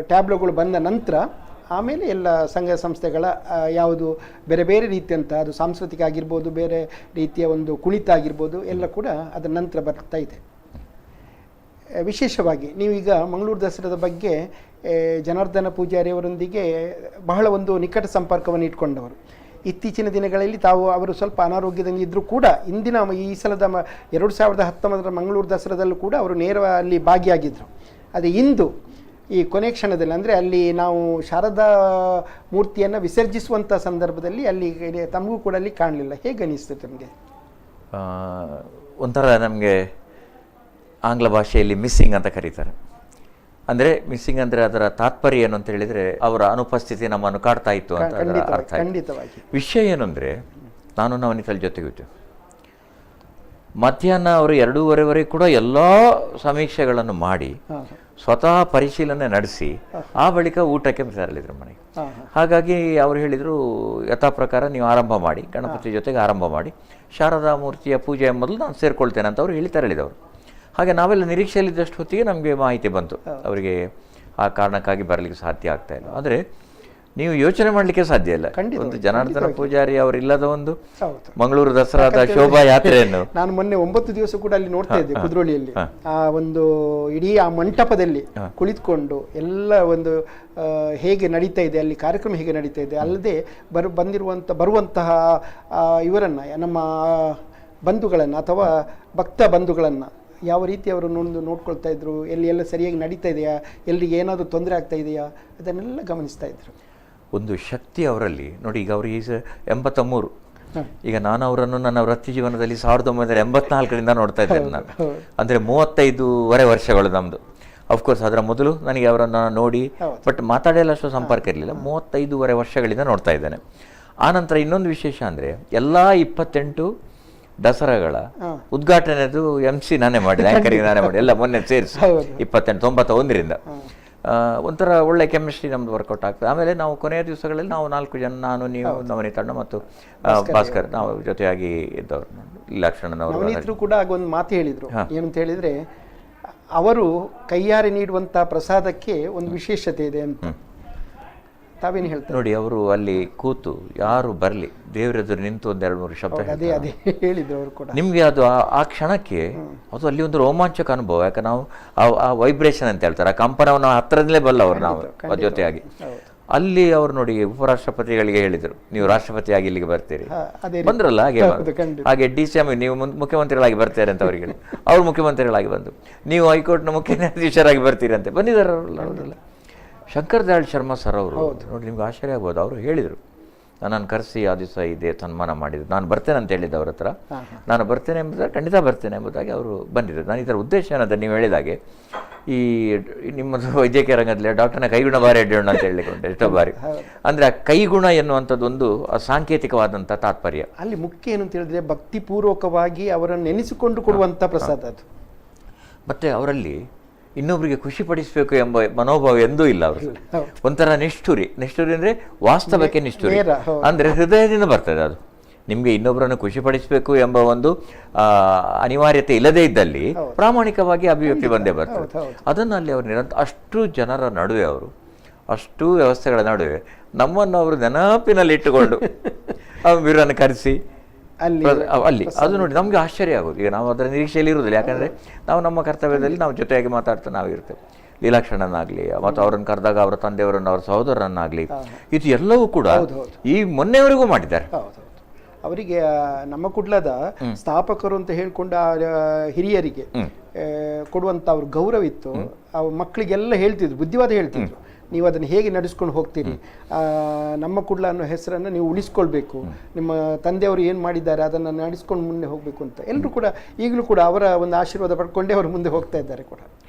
S9: ಟ್ಯಾಬ್ಲೋಗಳು ಬಂದ ನಂತರ ಆಮೇಲೆ ಎಲ್ಲ ಸಂಘ ಸಂಸ್ಥೆಗಳ ಯಾವುದು ಬೇರೆ ಬೇರೆ ರೀತಿಯಂಥ, ಅದು ಸಾಂಸ್ಕೃತಿಕ ಆಗಿರ್ಬೋದು, ಬೇರೆ ರೀತಿಯ ಒಂದು ಕುಣಿತ ಆಗಿರ್ಬೋದು, ಎಲ್ಲ ಕೂಡ ಅದರ ನಂತರ ಬರ್ತಾ ಇದೆ. ವಿಶೇಷವಾಗಿ ನೀವೀಗ ಮಂಗಳೂರು ದಸರಾದ ಬಗ್ಗೆ ಜನಾರ್ದನ ಪೂಜಾರಿಯವರೊಂದಿಗೆ ಬಹಳ ಒಂದು ನಿಕಟ ಸಂಪರ್ಕವನ್ನು ಇಟ್ಕೊಂಡವರು. ಇತ್ತೀಚಿನ ದಿನಗಳಲ್ಲಿ ತಾವು ಅವರು ಸ್ವಲ್ಪ ಅನಾರೋಗ್ಯದಲ್ಲಿ ಇದ್ದರೂ ಕೂಡ ಇಂದಿನ ಈ ಸಲದ 2019 ಮಂಗಳೂರು ದಸರಾದಲ್ಲೂ ಕೂಡ ಅವರು ನೇರ ಅಲ್ಲಿ ಭಾಗಿಯಾಗಿದ್ದರು. ಅದೇ ಇಂದು ಈ ಕೊನೆ ಕ್ಷಣದಲ್ಲಿ ಅಂದರೆ ಅಲ್ಲಿ ನಾವು ಶಾರದಾ ಮೂರ್ತಿಯನ್ನು ವಿಸರ್ಜಿಸುವಂಥ ಸಂದರ್ಭದಲ್ಲಿ ಅಲ್ಲಿ ತಮಗೂ ಕೂಡ ಅಲ್ಲಿ ಕಾಣಲಿಲ್ಲ. ಹೇಗೆ ಅನಿಸ್ತು ತಮಗೆ?
S25: ಒಂಥರ ನಮಗೆ ಆಂಗ್ಲ ಭಾಷೆಯಲ್ಲಿ ಮಿಸ್ಸಿಂಗ್ ಅಂತ ಕರೀತಾರೆ. ಅಂದರೆ ಮಿಸ್ಸಿಂಗ್ ಅಂದರೆ ಅದರ ತಾತ್ಪರ್ಯ ಏನು ಅಂತ ಹೇಳಿದರೆ ಅವರ ಅನುಪಸ್ಥಿತಿ ನಮ್ಮನ್ನು ಕಾಡ್ತಾ ಇತ್ತು ಅಂತ ಅರ್ಥ.
S9: ಖಂಡಿತವಾಗಿ
S25: ವಿಷಯ ಏನು ಅಂದರೆ, ನಾನು ನವನೀತಲ್ಲಿ ಜೊತೆಗಿದ್ದೆ. ಮಧ್ಯಾಹ್ನ ಅವರು 2:30ವರೆಗೆ ಕೂಡ ಎಲ್ಲ ಸಮೀಕ್ಷೆಗಳನ್ನು ಮಾಡಿ ಸ್ವತಃ ಪರಿಶೀಲನೆ ನಡೆಸಿ ಆ ಬಳಿಕ ಊಟಕ್ಕೆ ತೆರಳಿದ್ರು ಮನೆಗೆ. ಹಾಗಾಗಿ ಅವರು ಹೇಳಿದರು, ಯಥಾ ಪ್ರಕಾರ ನೀವು ಆರಂಭ ಮಾಡಿ, ಗಣಪತಿ ಜೊತೆಗೆ ಆರಂಭ ಮಾಡಿ, ಶಾರದಾ ಮೂರ್ತಿಯ ಪೂಜೆಯ ಮೊದಲು ನಾನು ಸೇರಿಕೊಳ್ತೇನೆ ಅಂತ ಅವರು ಹೇಳಿ ತೆರಳಿದವರು. ಹಾಗೆ ನಾವೆಲ್ಲ ನಿರೀಕ್ಷೆಯಲ್ಲಿದ್ದಷ್ಟು ಹೊತ್ತಿಗೆ ನಮಗೆ ಮಾಹಿತಿ ಬಂತು, ಅವರಿಗೆ ಆ ಕಾರಣಕ್ಕಾಗಿ ಬರಲಿಕ್ಕೆ ಸಾಧ್ಯ ಆಗ್ತಾ ಇಲ್ಲ. ಆದರೆ ನೀವು ಯೋಚನೆ ಮಾಡಲಿಕ್ಕೆ ಸಾಧ್ಯ ಇಲ್ಲ, ಒಂದು ಜನಾರ್ದನ ಪೂಜಾರಿ ಅವರಿಲ್ಲದ ಒಂದು ಮಂಗಳೂರು ದಸರಾದ ಶೋಭಾಯಾತ್ರೆಯನ್ನು
S9: ನಾನು ಮೊನ್ನೆ 9 ದಿವಸ ಕೂಡ ಅಲ್ಲಿ ನೋಡ್ತಾ ಇದ್ದೆ ಕುದ್ರೋಳಿಯಲ್ಲಿ. ಆ ಒಂದು ಇಡೀ ಆ ಮಂಟಪದಲ್ಲಿ ಕುಳಿತುಕೊಂಡು ಎಲ್ಲ ಒಂದು ಹೇಗೆ ನಡೀತಾ ಇದೆ, ಅಲ್ಲಿ ಕಾರ್ಯಕ್ರಮ ಹೇಗೆ ನಡೀತಾ ಇದೆ, ಅಲ್ಲದೆ ಬರುವಂತಹ ಇವರನ್ನು, ನಮ್ಮ ಬಂಧುಗಳನ್ನು ಅಥವಾ ಭಕ್ತ ಬಂಧುಗಳನ್ನು ಯಾವ ರೀತಿ ಅವರು ನೋಡ್ಕೊಳ್ತಾ ಇದ್ರು, ಎಲ್ಲಿ ಎಲ್ಲ ಸರಿಯಾಗಿ ನಡೀತಾ ಇದೆಯಾ, ಎಲ್ಲಿ ಏನಾದರೂ ತೊಂದರೆ ಆಗ್ತಾ ಇದೆಯಾ, ಅದನ್ನೆಲ್ಲ ಗಮನಿಸ್ತಾ ಇದ್ರು.
S25: ಒಂದು ಶಕ್ತಿ ಅವರಲ್ಲಿ ನೋಡಿ. ಈಗ ಅವರು ಈಗ 83, ಈಗ ನಾನು ಅವರನ್ನು ನನ್ನ ವೃತ್ತಿ ಜೀವನದಲ್ಲಿ 1984ರಿಂದ ನೋಡ್ತಾ ಇದ್ದೇನೆ ನಾನು. ಅಂದರೆ 35.5 ವರ್ಷಗಳು ನಮ್ಮದು. ಅಫ್ಕೋರ್ಸ್ ಅದರ ಮೊದಲು ನನಗೆ ಅವರನ್ನು ನೋಡಿ ಬಟ್ ಮಾತಾಡಲ್ಲ ಅಷ್ಟು ಸಂಪರ್ಕ ಇರಲಿಲ್ಲ. 35.5 ವರ್ಷಗಳಿಂದ ನೋಡ್ತಾ ಇದ್ದೇನೆ. ಆನಂತರ ಇನ್ನೊಂದು ವಿಶೇಷ ಅಂದರೆ ಎಲ್ಲ 28 ದಸರಾಗಳ ಉದ್ಘಾಟನೆದು MC ನಾನೇ ಮಾಡಿದೆ, ಆ್ಯಂಕರಿಂಗ್ ನಾನೇ ಮಾಡಿ, ಎಲ್ಲ ಮೊನ್ನೆ ಸೇರಿಸಿ 28, 91ರಿಂದ ಒಂಥರ ಒಳ್ಳೆ ಕೆಮಿಸ್ಟ್ರಿ ನಮ್ಮದು ವರ್ಕೌಟ್ ಆಗ್ತದೆ. ಆಮೇಲೆ ನಾವು ಕೊನೆಯ ದಿವಸಗಳಲ್ಲಿ ನಾವು 4 ಜನ, ನಾನು, ನೀವು, ನವನೀತ್ ಅಣ್ಣ ಮತ್ತು ಭಾಸ್ಕರ್, ನಾವು ಜೊತೆಯಾಗಿ ಇದ್ದವರು. ಲಕ್ಷಣನವರು
S9: ಕೂಡ ಒಂದು ಮಾತು ಹೇಳಿದರು, ಏನಂತ ಹೇಳಿದರೆ ಅವರು ಕೈಯಾರೆ ನೀಡುವಂಥ ಪ್ರಸಾದಕ್ಕೆ ಒಂದು ವಿಶೇಷತೆ ಇದೆ ಅಂತ. ತಾವೇನು ಹೇಳ್ತಾರೆ
S25: ನೋಡಿ, ಅವರು ಅಲ್ಲಿ ಕೂತು ಯಾರು ಬರಲಿ ದೇವರೆದುರು ನಿಂತು ಒಂದು 2-3 ಶಬ್ದ
S9: ಅದೇ ಹೇಳಿದ್ರು ಅವರು ಕೂಡ.
S25: ನಿಮಗೆ ಅದು ಆ ಕ್ಷಣಕ್ಕೆ ಅದು ಅಲ್ಲಿ ಒಂದು ರೋಮಾಂಚಕ ಅನುಭವ. ಯಾಕೆ ನಾವು ಆ ವೈಬ್ರೇಷನ್ ಅಂತ ಹೇಳ್ತಾರೆ, ಆ ಕಂಪನವನ್ನು ಹತ್ತಿರದಲ್ಲೇ ಬಲ್ಲವರು ನಾವು ಜೊತೆಯಾಗಿ. ಅಲ್ಲಿ ಅವರು ನೋಡಿ ಉಪರಾಷ್ಟ್ರಪತಿಗಳಿಗೆ ಹೇಳಿದರು, ನೀವು ರಾಷ್ಟ್ರಪತಿಯಾಗಿ ಇಲ್ಲಿಗೆ ಬರ್ತೀರಿ, ಬಂದ್ರಲ್ಲ ಹಾಗೆ. ಹಾಗೆ DCM ನೀವು ಮುಖ್ಯಮಂತ್ರಿಗಳಾಗಿ ಬರ್ತಾರೆ ಅಂತ ಅವರಿಗೆ ಹೇಳಿ, ಅವರು ಮುಖ್ಯಮಂತ್ರಿಗಳಾಗಿ ಬಂದು, ನೀವು ಹೈಕೋರ್ಟ್ನ ಮುಖ್ಯ ನ್ಯಾಯಾಧೀಶರಾಗಿ ಬರ್ತೀರಿ ಅಂತ ಬಂದಿದ್ದಾರೆ ಅವರೆಲ್ಲ. ಶಂಕರ್ ದಯಾಳ್ ಶರ್ಮಾ ಸರ್ ಅವರು ನೋಡಿ, ನಿಮ್ಗೆ ಆಶ್ಚರ್ಯ ಆಗ್ಬೋದು, ಅವರು ಹೇಳಿದರು, ನನ್ನನ್ನು ಕರೆಸಿ ಆ ದಿವಸ ಇದೆ ಸನ್ಮಾನ ಮಾಡಿದರು, ನಾನು ಬರ್ತೇನೆ ಅಂತ ಹೇಳಿದ್ದೆ ಅವ್ರ ಹತ್ರ, ನಾನು ಬರ್ತೇನೆ ಎಂಬುದಾಗಿ, ಖಂಡಿತ ಬರ್ತೇನೆ ಎಂಬುದಾಗಿ ಅವರು ಬಂದಿದ್ದರು. ನಾನು ಇದರ ಉದ್ದೇಶ ಏನಂತ ನೀವು ಹೇಳಿದಾಗೆ ಈ ನಿಮ್ಮದು ವೈದ್ಯಕೀಯ ರಂಗದಲ್ಲಿ ಡಾಕ್ಟರ್ನ ಕೈಗುಣ ಬಾರಿ ಅಡ್ಡೋಣ ಅಂತ ಹೇಳಿಕೊಂಡು ಎಷ್ಟೋ ಬಾರಿ, ಅಂದರೆ ಆ ಕೈಗುಣ ಎನ್ನುವಂಥದ್ದೊಂದು ಸಾಂಕೇತಿಕವಾದಂಥ ತಾತ್ಪರ್ಯ
S9: ಅಲ್ಲಿ ಮುಖ್ಯ ಏನು ಅಂತ ಹೇಳಿದ್ರೆ ಭಕ್ತಿಪೂರ್ವಕವಾಗಿ ಅವರನ್ನು ನೆನೆಸಿಕೊಂಡು ಕೊಡುವಂಥ ಪ್ರಸಾದ ಅದು.
S25: ಮತ್ತು ಅವರಲ್ಲಿ ಇನ್ನೊಬ್ಬರಿಗೆ ಖುಷಿಪಡಿಸಬೇಕು ಎಂಬ ಮನೋಭಾವ ಎಂದೂ ಇಲ್ಲ ಅವರು. ಒಂಥರ ನಿಷ್ಠುರಿ, ನಿಷ್ಠುರಿ ಅಂದರೆ ವಾಸ್ತವಕ್ಕೆ ನಿಷ್ಠುರಿ, ಅಂದರೆ ಹೃದಯದಿಂದ ಬರ್ತದೆ ಅದು. ನಿಮಗೆ ಇನ್ನೊಬ್ಬರನ್ನು ಖುಷಿಪಡಿಸಬೇಕು ಎಂಬ ಒಂದು ಅನಿವಾರ್ಯತೆ ಇಲ್ಲದೇ ಇದ್ದಲ್ಲಿ ಪ್ರಾಮಾಣಿಕವಾಗಿ ಅಭಿವ್ಯಕ್ತಿ ಬಂದೇ ಬರ್ತದೆ. ಅದನ್ನು ಅಲ್ಲಿ ಅವರು ನಿರಂತರ ಅಷ್ಟು ಜನರ ನಡುವೆ, ಅವರು ಅಷ್ಟು ವ್ಯವಸ್ಥೆಗಳ ನಡುವೆ ನಮ್ಮನ್ನು ಅವರು ನೆನಪಿನಲ್ಲಿ ಇಟ್ಟುಕೊಂಡು ವೀರನ್ನು ಕರೆಸಿ ಅಲ್ಲಿ ಅದು ನೋಡಿ ನಮಗೆ ಆಶ್ಚರ್ಯ ಆಗೋದು. ಈಗ ನಾವು ಅದರ ನಿರೀಕ್ಷೆಯಲ್ಲಿ ಇರುವುದಿಲ್ಲ, ಯಾಕಂದರೆ ನಾವು ನಮ್ಮ ಕರ್ತವ್ಯದಲ್ಲಿ ನಾವು ಜೊತೆಯಾಗಿ ಮಾತಾಡ್ತಾ ನಾವು ಇರ್ತೇವೆ. ಲೀಲಾಕ್ಷಣನಾಗಲಿ ಮತ್ತು ಅವರನ್ನು ಕರೆದಾಗ ಅವರ ತಂದೆಯವರನ್ನು, ಅವರ ಸಹೋದರರನ್ನಾಗಲಿ, ಇದು ಎಲ್ಲವೂ ಕೂಡ ಈ ಮೊನ್ನೆವರೆಗೂ ಮಾಡಿದ್ದಾರೆ.
S9: ಅವರಿಗೆ ನಮ್ಮ ಕುಡ್ಲದ ಸ್ಥಾಪಕರು ಅಂತ ಹೇಳ್ಕೊಂಡು ಆ ಹಿರಿಯರಿಗೆ ಕೊಡುವಂಥ ಅವ್ರ ಗೌರವ ಇತ್ತು. ಆ ಮಕ್ಕಳಿಗೆಲ್ಲ ಹೇಳ್ತಿದ್ರು, ಬುದ್ಧಿವಾದ ಹೇಳ್ತಿದ್ರು, ನೀವು ಅದನ್ನು ಹೇಗೆ ನಡೆಸ್ಕೊಂಡು ಹೋಗ್ತೀರಿ, ನಮ್ಮ ಕುಡ್ಲ ಅನ್ನೋ ಹೆಸರನ್ನು ನೀವು ಉಳಿಸ್ಕೊಳ್ಬೇಕು, ನಿಮ್ಮ ತಂದೆಯವರು ಏನು ಮಾಡಿದ್ದಾರೆ ಅದನ್ನು ನಡೆಸ್ಕೊಂಡು ಮುಂದೆ ಹೋಗಬೇಕು ಅಂತ ಎಲ್ಲರೂ ಕೂಡ ಈಗಲೂ ಕೂಡ ಅವರ ಒಂದು ಆಶೀರ್ವಾದ ಪಡ್ಕೊಂಡೇ ಅವರು ಮುಂದೆ ಹೋಗ್ತಾ ಇದ್ದಾರೆ ಕೂಡ.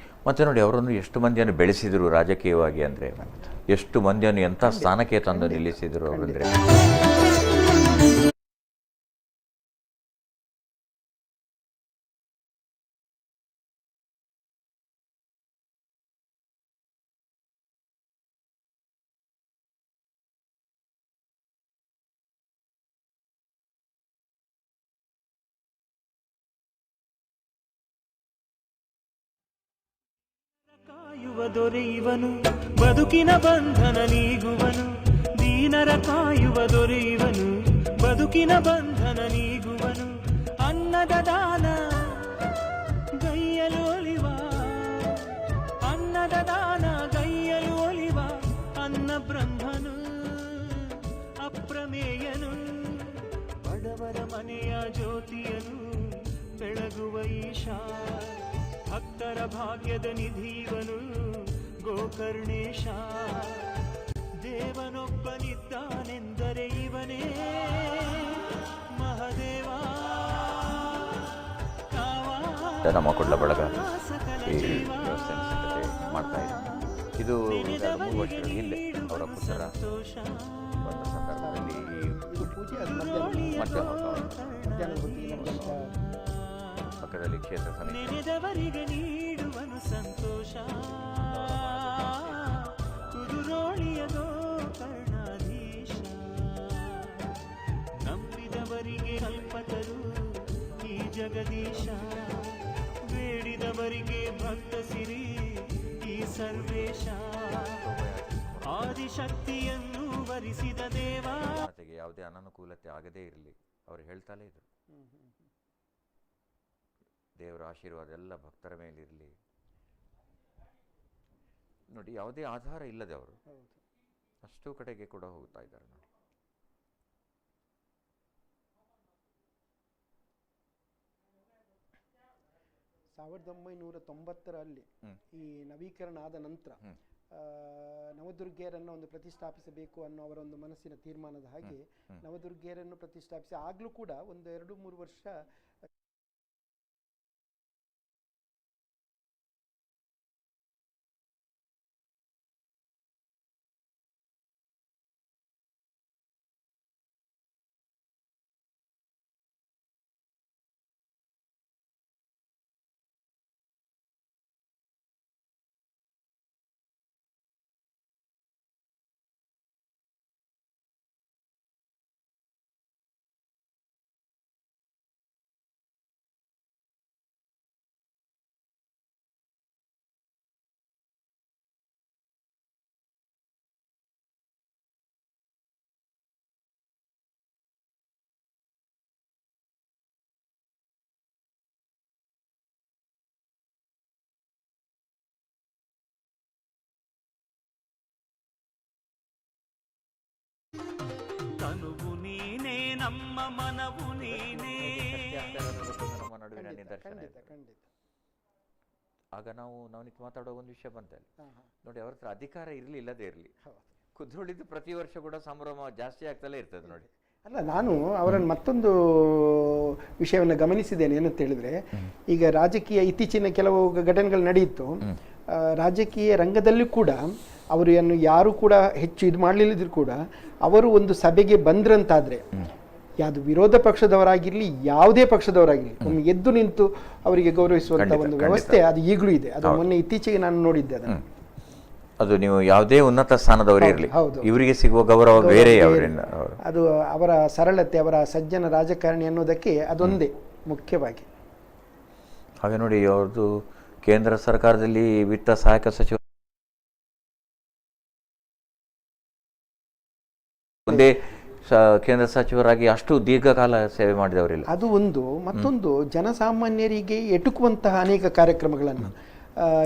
S25: ಮತ್ತು ನೋಡಿ ಅವರನ್ನು ಎಷ್ಟು ಮಂದಿಯನ್ನು ಬೆಳೆಸಿದರು ರಾಜಕೀಯವಾಗಿ, ಅಂದರೆ ಎಷ್ಟು ಮಂದಿಯನ್ನು ಎಂಥ ಸ್ಥಾನಕ್ಕೆ ತಂದು ನಿಲ್ಲಿಸಿದರು ಅವರಂದರೆ.
S3: ಕಾಯುವ ದೊರೆಯುವನು ಬದುಕಿನ ಬಂಧನ ನೀಗುವನು, ದೀನರ ಕಾಯುವ ದೊರೆಯುವನು ಬದುಕಿನ ಬಂಧನ ನೀಗುವನು, ಅನ್ನದ ದಾನ ಗೈಯಲು ಒಲಿವ, ಅನ್ನದ ದಾನ ಗೈಯಲು ಒಲಿವ, ಅನ್ನ ಬ್ರಹ್ಮನು ಅಪ್ರಮೇಯನು, ಬಡವರ ಮನೆಯ ಜ್ಯೋತಿಯನು ಬೆಳಗುವ ಈಶಾ, ಭಕ್ತರ ಭಾಗ್ಯದ ನಿಧಿವನು ಗೋಕರ್ಣೇಶ, ದೇವನೊಬ್ಬನಿದ್ದಾನೆಂದರೆ ಇವನೇ ಮಹದೇವ.
S25: ನಮ್ಮ ಕುಡ್ಲ ಬಳಗ ಈ ವ್ಯವಸ್ಥೆ ಸಿದ್ಧತೆ ಮಾಡ್ತಾ ಇದೆ. ಇದು 3 ವರ್ಷಗಳ ಹಿಂದೆ ಅವರ ಪುತ್ರ ಸಿಕ್ಕುವಂಥ ಸಂದರ್ಭದಲ್ಲಿ ಈ
S9: ಇದು ಪೂಜೆ ಅದು
S25: ಮಧ್ಯಾಹ್ನ
S9: ಮಧ್ಯಾಹ್ನದ ಹೊತ್ತಿಗೆ ನಮ್ಗೆ
S25: ಪಕ್ಕದಲ್ಲಿ ಕ್ಷೇತ್ರ ಸಮಿತಿ
S3: ನೆನೆದವರಿಗೆ ನೀಡುವನು ಸಂತೋಷ. ಕುದುರೋಳಿಯ ಗೋಕರ್ಣಾಧೀಶ, ನಂಬಿದವರಿಗೆ ಕಲ್ಪತರು ಈ ಜಗದೀಶ, ಬೇಡಿದವರಿಗೆ ಭಕ್ತ ಸಿರಿ ಈ ಸರ್ವೇಶ, ಆದಿಶಕ್ತಿಯನ್ನು ವರಿಸಿದ ದೇವ.
S25: ಜನತೆಗೆ ಯಾವುದೇ ಅನನುಕೂಲತೆ ಆಗದೇ ಇರಲಿ ಅವರು ಹೇಳ್ತಾಲೇ ಇದ್ರು. ದೇವರ ಆಶೀರ್ವಾದ ಎಲ್ಲ ಭಕ್ತರ ಮೇಲಿರಲಿ. ನೋಡಿ, ಯಾವುದೇ ಆಧಾರ ಇಲ್ಲದೆ ಅವರು ಅಷ್ಟು ಕಡೆಗೆ ಕೂಡ ಹೋಗ್ತಾ ಇದ್ದಾರೆ ನೋಡಿ.
S9: 1990ರಲ್ಲಿ ಈ ನವೀಕರಣ ಆದ ನಂತರ ನವದುರ್ಗೆಯರನ್ನು ಒಂದು ಪ್ರತಿಷ್ಠಾಪಿಸಬೇಕು ಅನ್ನೋ ಅವರ ಒಂದು ಮನಸ್ಸಿನ ತೀರ್ಮಾನದ ಹಾಗೆ ನವದುರ್ಗೆಯರನ್ನು ಪ್ರತಿಷ್ಠಾಪಿಸಿ ಆಗಲೂ ಕೂಡ ಒಂದು 2-3 ವರ್ಷ
S3: ತನುವು ನೀನೇ, ನಮ್ಮ ಮನವು ನೀನೇ.
S25: ನಮ್ಮ ನಡುವಿನ ನಿದರ್ಶನ. ಆಗ ನಾವು ನವನೀತ್ ಮಾತಾಡುವ ಒಂದು ವಿಷಯ ಬಂತ ಅಲ್ಲಿ ನೋಡಿ, ಅವ್ರ ಹತ್ರ ಅಧಿಕಾರ ಇರಲಿ ಇಲ್ಲದೇ ಇರಲಿ, ಕುದ್ರೋಳಿದ್ದು ಪ್ರತಿ ವರ್ಷ ಕೂಡ ಸಂಭ್ರಮ ಜಾಸ್ತಿ ಆಗ್ತಲೇ ಇರ್ತದೆ ನೋಡಿ.
S9: ಅಲ್ಲ, ನಾನು ಅವರನ್ನು ಮತ್ತೊಂದು ವಿಷಯವನ್ನು ಗಮನಿಸಿದ್ದೇನೆ. ಏನಂತ ಹೇಳಿದ್ರೆ, ಈಗ ರಾಜಕೀಯ ಇತ್ತೀಚಿನ ಕೆಲವು ಘಟನೆಗಳು ನಡೆಯಿತು. ರಾಜಕೀಯ ರಂಗದಲ್ಲೂ ಕೂಡ ಅವರನ್ನು ಯಾರು ಕೂಡ ಹೆಚ್ಚು ಇದು ಮಾಡಲಿಲ್ಲದ್ರು ಕೂಡ ಅವರು ಒಂದು ಸಭೆಗೆ ಬಂದ್ರಂತಾದರೆ, ಯಾವುದು ವಿರೋಧ ಪಕ್ಷದವರಾಗಿರಲಿ ಯಾವುದೇ ಪಕ್ಷದವರಾಗಿರಲಿ, ಒಮ್ಮೆ ಎದ್ದು ನಿಂತು ಅವರಿಗೆ ಗೌರವಿಸುವಂಥ ಒಂದು ವ್ಯವಸ್ಥೆ ಅದು ಈಗಲೂ ಇದೆ. ಅದು ಮೊನ್ನೆ ಇತ್ತೀಚೆಗೆ ನಾನು ನೋಡಿದ್ದೆ ಅದನ್ನು.
S25: ಅದು ನೀವು ಯಾವುದೇ ಉನ್ನತ ಸ್ಥಾನದವರು ಇರಲಿ, ಇವರಿಗೆ ಸಿಗುವ ಗೌರವ ಬೇರೆ ಅವರಿಂದ.
S9: ಅದು ಅವರ ಸರಳತೆ, ಅವರ ಸಜ್ಜನ ರಾಜಕಾರಣಿ ಅನ್ನೋದಕ್ಕೆ ಅದೊಂದೇ ಮುಖ್ಯವಾಗಿ.
S25: ಹಾಗೆ ನೋಡಿ, ಅವ್ರದ್ದು ಕೇಂದ್ರ ಸರ್ಕಾರದಲ್ಲಿ ವಿತ್ತ ಸಹಾಯಕ ಸಚಿವ ಒಂದೇ ಕೇಂದ್ರ ಸಚಿವರಾಗಿ ಅಷ್ಟು ದೀರ್ಘಕಾಲ ಸೇವೆ ಮಾಡಿದವರಿಲ್ಲ.
S9: ಅದು ಒಂದು. ಮತ್ತೊಂದು, ಜನಸಾಮಾನ್ಯರಿಗೆ ಎಟುಕುವಂತಹ ಅನೇಕ ಕಾರ್ಯಕ್ರಮಗಳನ್ನು,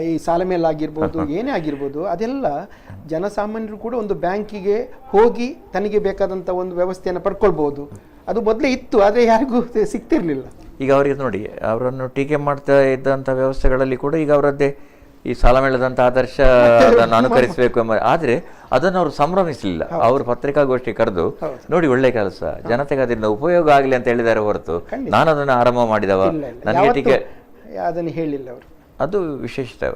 S9: ಈ ಸಾಲ ಮೇಲಾಗಿರ್ಬೋದು, ಏನೇ ಆಗಿರ್ಬೋದು, ಅದೆಲ್ಲ ಜನಸಾಮಾನ್ಯರು ಕೂಡ ಒಂದು ಬ್ಯಾಂಕಿಗೆ ಹೋಗಿ ತನಗೆ ಬೇಕಾದಂಥ ಒಂದು ವ್ಯವಸ್ಥೆಯನ್ನು ಪಡ್ಕೊಳ್ಬೋದು. ಅದು ಮೊದಲೇ ಇತ್ತು, ಆದರೆ ಯಾರಿಗೂ ಸಿಗ್ತಿರ್ಲಿಲ್ಲ.
S25: ಈಗ ಅವರಿಗೆ ನೋಡಿ, ಅವರನ್ನು ಟೀಕೆ ಮಾಡ್ತಾ ಇದ್ದಂಥ ವ್ಯವಸ್ಥೆಗಳಲ್ಲಿ ಕೂಡ ಈಗ ಅವರದ್ದೇ ಈ ಸಾಲ ಮೇಳದಂಥ ಆದರ್ಶ ಅದನ್ನು ಅನುಕರಿಸಬೇಕು ಎಂಬ, ಆದರೆ ಅದನ್ನು ಅವರು ಸಂಭ್ರಮಿಸಲಿಲ್ಲ. ಅವರು ಪತ್ರಿಕಾಗೋಷ್ಠಿ ಕರೆದು ನೋಡಿ ಒಳ್ಳೆ ಕೆಲಸ, ಜನತೆಗೆ ಅದರಿಂದ ಉಪಯೋಗ ಆಗಲಿ ಅಂತ ಹೇಳಿದ್ದಾರೆ ಹೊರತು ನಾನು ಅದನ್ನು ಆರಂಭ ಮಾಡಿದವ, ನನಗೆ ಟೀಕೆ
S9: ಅದನ್ನು ಹೇಳಿಲ್ಲ ಅವರು.
S25: ಅದು ವಿಶೇಷತೆ.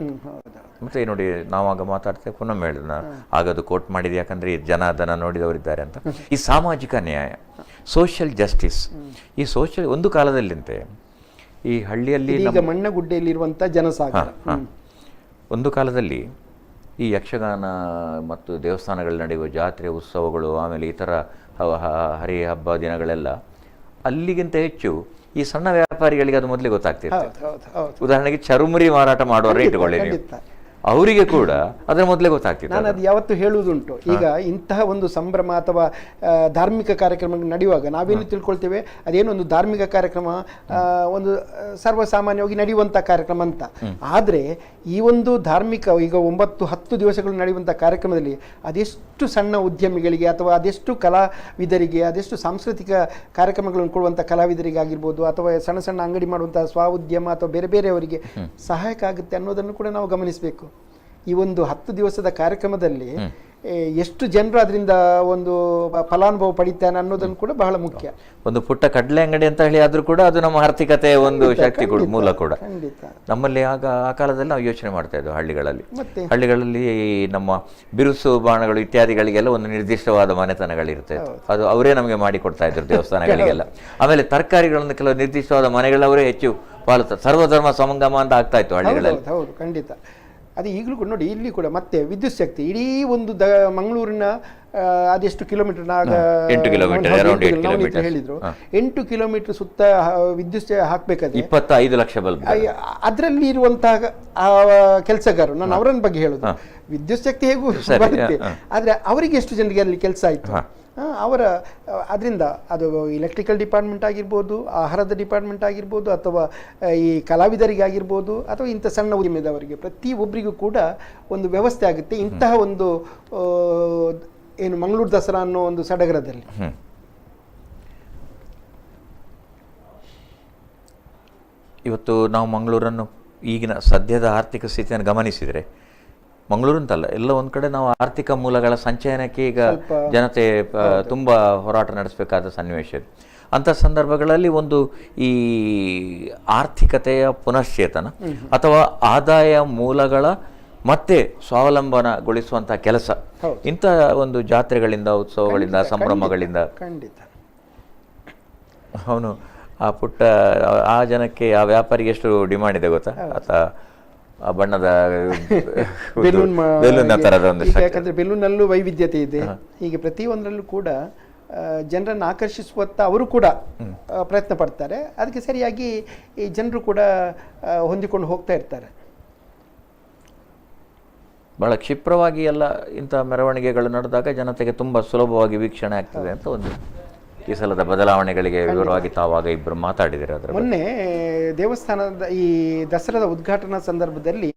S25: ಮತ್ತೆ ನೋಡಿ, ನಾವಾಗ ಮಾತಾಡ್ತೇವೆ, ಪುನಃ ಹೇಳಿದ್ರು ನಾನು ಆಗ ಅದು ಕೋಟ್ ಮಾಡಿದೆ, ಯಾಕಂದರೆ ಜನ ಅದನ್ನು ನೋಡಿದವರಿದ್ದಾರೆ ಅಂತ. ಈ ಸಾಮಾಜಿಕ ನ್ಯಾಯ, ಸೋಷಿಯಲ್ ಜಸ್ಟಿಸ್, ಈ ಸೋಷಿಯಲ್ ಒಂದು ಕಾಲದಲ್ಲಿಂತೆ ಈ ಹಳ್ಳಿಯಲ್ಲಿ
S9: ಮಣ್ಣಗುಡ್ಡೆಯಲ್ಲಿರುವಂಥ ಜನಸಾಗರ,
S25: ಒಂದು ಕಾಲದಲ್ಲಿ ಈ ಯಕ್ಷಗಾನ ಮತ್ತು ದೇವಸ್ಥಾನಗಳಲ್ಲಿ ನಡೆಯುವ ಜಾತ್ರೆ ಉತ್ಸವಗಳು, ಆಮೇಲೆ ಇತರ ಹರಿ ಹಬ್ಬ ದಿನಗಳೆಲ್ಲ ಅಲ್ಲಿಗಿಂತ ಹೆಚ್ಚು ಈ ಸಣ್ಣ ವ್ಯಾಪಾರಿಗಳಿಗೆ ಅದು ಮೊದಲೇ ಗೊತ್ತಾಗ್ತಿತ್ತು. ಉದಾಹರಣೆಗೆ ಚರುಮುರಿ ಮಾರಾಟ ಮಾಡುವವರೇ ಇಟ್ಟುಕೊಳ್ಳಿ ನೀವು, ಅವರಿಗೆ ಕೂಡ ಅದರ ಮೊದಲೇ ಗೊತ್ತಾಗ್ತಿತ್ತು.
S9: ನಾನು ಅದು ಯಾವತ್ತು ಹೇಳುವುದುಂಟು, ಈಗ ಇಂತಹ ಒಂದು ಸಂಭ್ರಮ ಅಥವಾ ಧಾರ್ಮಿಕ ಕಾರ್ಯಕ್ರಮ ನಡೆಯುವಾಗ ನಾವೇನು ತಿಳ್ಕೊಳ್ತೇವೆ, ಅದೇನೊಂದು ಒಂದು ಧಾರ್ಮಿಕ ಕಾರ್ಯಕ್ರಮ, ಒಂದು ಸರ್ವಸಾಮಾನ್ಯವಾಗಿ ನಡೆಯುವಂಥ ಕಾರ್ಯಕ್ರಮ ಅಂತ. ಆದರೆ ಈ ಒಂದು ಧಾರ್ಮಿಕ ಈಗ 9-10 ದಿವಸಗಳು ನಡೆಯುವಂಥ ಕಾರ್ಯಕ್ರಮದಲ್ಲಿ ಅದೆಷ್ಟು ಸಣ್ಣ ಉದ್ಯಮಿಗಳಿಗೆ ಅಥವಾ ಅದೆಷ್ಟು ಕಲಾವಿದರಿಗೆ, ಅದೆಷ್ಟು ಸಾಂಸ್ಕೃತಿಕ ಕಾರ್ಯಕ್ರಮಗಳನ್ನು ಕೊಡುವಂಥ ಕಲಾವಿದರಿಗಾಗಿರ್ಬೋದು, ಅಥವಾ ಸಣ್ಣ ಸಣ್ಣ ಅಂಗಡಿ ಮಾಡುವಂಥ ಸ್ವ ಉದ್ಯಮ ಅಥವಾ ಬೇರೆ ಬೇರೆಯವರಿಗೆ ಸಹಾಯಕ ಆಗುತ್ತೆ ಅನ್ನೋದನ್ನು ಕೂಡ ನಾವು ಗಮನಿಸಬೇಕು. ಈ ಒಂದು 10 ದಿವಸದ ಕಾರ್ಯಕ್ರಮದಲ್ಲಿ ಎಷ್ಟು ಜನರು ಅದರಿಂದ ಒಂದು ಫಲಾನುಭವ ಪಡಿತಾನೆ ಅನ್ನೋದನ್ನು ಕೂಡ ಬಹಳ ಮುಖ್ಯ.
S25: ಒಂದು ಪುಟ್ಟ ಕಡಲೆ ಅಂಗಡಿ ಅಂತ ಹೇಳಿ ಆದ್ರೂ ಕೂಡ ಅದು ನಮ್ಮ ಆರ್ಥಿಕತೆಯ ಒಂದು ಶಕ್ತಿ ಕೂಡ, ಮೂಲ ಕೂಡ.
S9: ಖಂಡಿತ.
S25: ನಮ್ಮಲ್ಲಿ ಆಗ ಆ ಕಾಲದಲ್ಲಿ ನಾವು ಯೋಚನೆ ಮಾಡ್ತಾ ಇದ್ವು ಹಳ್ಳಿಗಳಲ್ಲಿ.
S9: ಮತ್ತೆ?
S25: ಹಳ್ಳಿಗಳಲ್ಲಿ ನಮ್ಮ ಬಿರುಸು ಬಾಣಗಳು ಇತ್ಯಾದಿಗಳಿಗೆಲ್ಲ ಒಂದು ನಿರ್ದಿಷ್ಟವಾದ ಮನೆತನಗಳಿರುತ್ತೆ, ಅದು ಅವರೇ ನಮಗೆ ಮಾಡಿ ಕೊಡ್ತಾ ಇದ್ರು ದೇವಸ್ಥಾನಗಳಿಗೆಲ್ಲ. ಆಮೇಲೆ ತರಕಾರಿಗಳನ್ನು ಕೆಲವು ನಿರ್ದಿಷ್ಟವಾದ ಮನೆಗಳವರೇ ಹೆಚ್ಚು ಪಾಲು, ಸರ್ವಧರ್ಮ ಸಂಗಮ ಅಂತ ಆಗ್ತಾ ಇತ್ತು ಹಳ್ಳಿಗಳಲ್ಲಿ.
S9: ಹೌದು, ಖಂಡಿತ. ಅದು ಈಗಲೂ ಕೂಡ ನೋಡಿ, ಇಲ್ಲಿ ಕೂಡ ಮತ್ತೆ ವಿದ್ಯುತ್ ಶಕ್ತಿ ಇಡೀ ಒಂದು ಮಂಗಳೂರಿನ ಅದೆಷ್ಟು ಕಿಲೋಮೀಟರ್,
S25: 8 ಕಿಲೋಮೀಟರ್, ಅರೌಂಡ್ 8 ಕಿಲೋಮೀಟರ್
S9: ಹೇಳಿದ್ರು, 8 ಕಿಲೋಮೀಟರ್ ಸುತ್ತ ವಿದ್ಯುತ್ ಹಾಕಬೇಕಾದ್ರೆ
S25: 25 ಲಕ್ಷ ಬಲ್ಬ್.
S9: ಅದರಲ್ಲಿ ಇರುವಂತಹ ಕೆಲಸಗಾರರು, ನಾನು ಅವರನ್ನ ಬಗ್ಗೆ ಹೇಳುದು, ವಿದ್ಯುತ್ ಶಕ್ತಿ ಹೇಗೂ ಬರುತ್ತೆ, ಆದ್ರೆ ಅವರಿಗೆ ಎಷ್ಟು ಜನರಿಗೆ ಅಲ್ಲಿ ಕೆಲಸ ಆಯ್ತು ಅವರ ಅದರಿಂದ, ಅದು ಎಲೆಕ್ಟ್ರಿಕಲ್ ಡಿಪಾರ್ಟ್ಮೆಂಟ್ ಆಗಿರ್ಬೋದು, ಆಹಾರದ ಡಿಪಾರ್ಟ್ಮೆಂಟ್ ಆಗಿರ್ಬೋದು, ಅಥವಾ ಈ ಕಲಾವಿದರಿಗೆ ಆಗಿರ್ಬೋದು, ಅಥವಾ ಇಂಥ ಸಣ್ಣ ಉದ್ಯಮದವರಿಗೆ, ಪ್ರತಿ ಒಬ್ಬರಿಗೂ ಕೂಡ ಒಂದು ವ್ಯವಸ್ಥೆ ಆಗುತ್ತೆ ಇಂತಹ ಒಂದು ಏನು ಮಂಗಳೂರು ದಸರಾ ಅನ್ನೋ ಒಂದು ಸಡಗರದಲ್ಲಿ.
S25: ಇವತ್ತು ನಾವು ಮಂಗಳೂರನ್ನು ಈಗಿನ ಸದ್ಯದ ಆರ್ಥಿಕ ಸ್ಥಿತಿಯನ್ನು ಗಮನಿಸಿದರೆ, ಮಂಗಳೂರು ಅಂತಲ್ಲ, ಎಲ್ಲ ಒಂದು ಕಡೆ ನಾವು ಆರ್ಥಿಕ ಮೂಲಗಳ ಸಂಚಯನಕ್ಕೆ ಈಗ ಜನತೆ ತುಂಬ ಹೋರಾಟ ನಡೆಸಬೇಕಾದ ಸನ್ನಿವೇಶ ಇದೆ. ಅಂಥ ಸಂದರ್ಭಗಳಲ್ಲಿ ಒಂದು ಈ ಆರ್ಥಿಕತೆಯ ಪುನಶ್ಚೇತನ ಅಥವಾ ಆದಾಯ ಮೂಲಗಳ ಮತ್ತೆ ಸ್ವಾವಲಂಬನಗೊಳಿಸುವಂಥ ಕೆಲಸ ಇಂಥ ಒಂದು ಜಾತ್ರೆಗಳಿಂದ, ಉತ್ಸವಗಳಿಂದ, ಸಂಭ್ರಮಗಳಿಂದ.
S9: ಖಂಡಿತ.
S25: ಅವನು ಆ ಪುಟ್ಟ ಆ ಜನಕ್ಕೆ, ಆ ವ್ಯಾಪಾರಿಗೆ ಎಷ್ಟು ಡಿಮಾಂಡ್ ಇದೆ ಗೊತ್ತಾ? ಆತ ಆ ಬಣ್ಣದ
S9: ಬೆಲೂನ್
S25: ಬೆಲೂನ್ ತರದ ಒಂದು,
S9: ಯಾಕಂದ್ರೆ ಬೆಲೂನಲ್ಲೂ ವೈವಿಧ್ಯತೆ ಇದೆ. ಹೀಗೆ ಪ್ರತಿಯೊಂದರಲ್ಲೂ ಕೂಡ ಜನರನ್ನು ಆಕರ್ಷಿಸುವತ್ತ ಅವರು ಕೂಡ ಪ್ರಯತ್ನ ಪಡ್ತಾರೆ. ಅದಕ್ಕೆ ಸರಿಯಾಗಿ ಈ ಜನರು ಕೂಡ ಹೊಂದಿಕೊಂಡು ಹೋಗ್ತಾ ಇರ್ತಾರೆ.
S25: ಬಹಳ ಕ್ಷಿಪ್ರವಾಗಿ ಎಲ್ಲ ಇಂಥ ಮೆರವಣಿಗೆಗಳು ನಡೆದಾಗ ಜನತೆಗೆ ತುಂಬ ಸುಲಭವಾಗಿ ವೀಕ್ಷಣೆ ಆಗ್ತದೆ ಅಂತ ಒಂದು ಈ ಸಲದ ಬದಲಾವಣೆಗಳಿಗೆ ವಿವರವಾಗಿ ತಾವಾಗ ಇಬ್ಬರು ಮಾತಾಡಿದರೆ ಅದರ
S9: ಮೊನ್ನೆ ದೇವಸ್ಥಾನದ ಈ ದಸರಾದ ಉದ್ಘಾಟನಾ ಸಂದರ್ಭದಲ್ಲಿ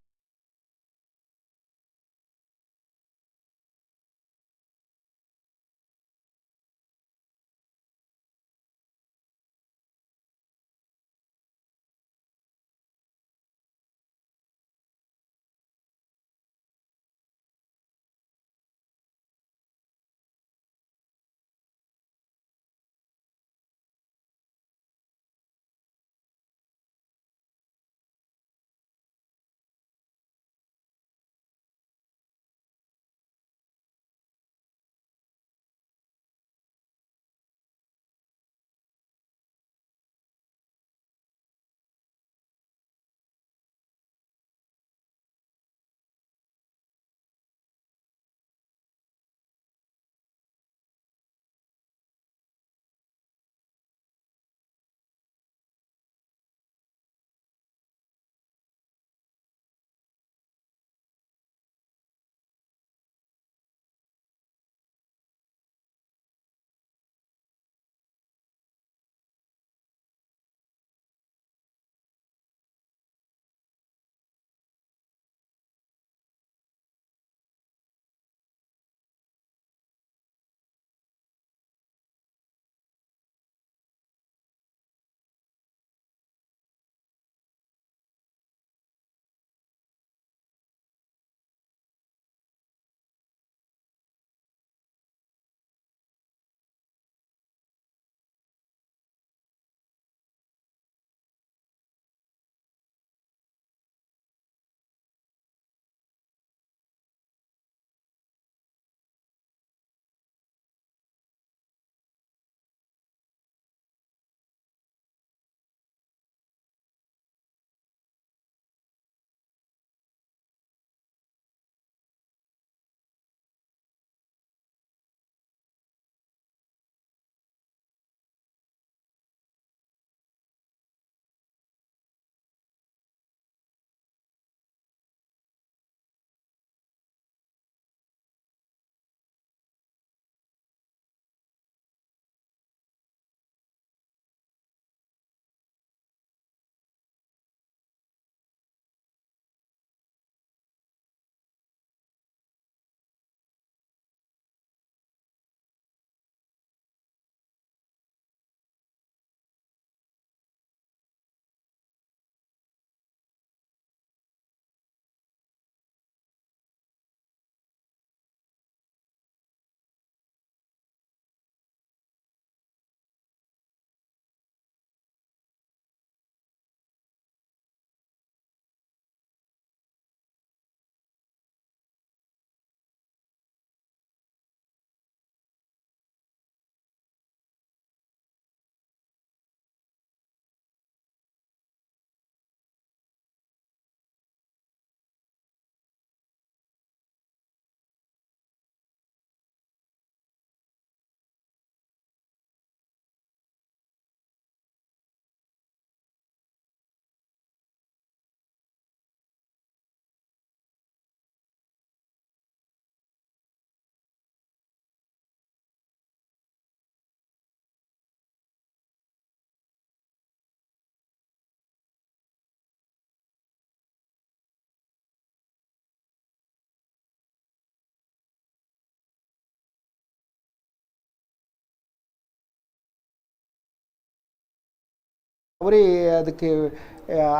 S9: ಅವರೇ ಅದಕ್ಕೆ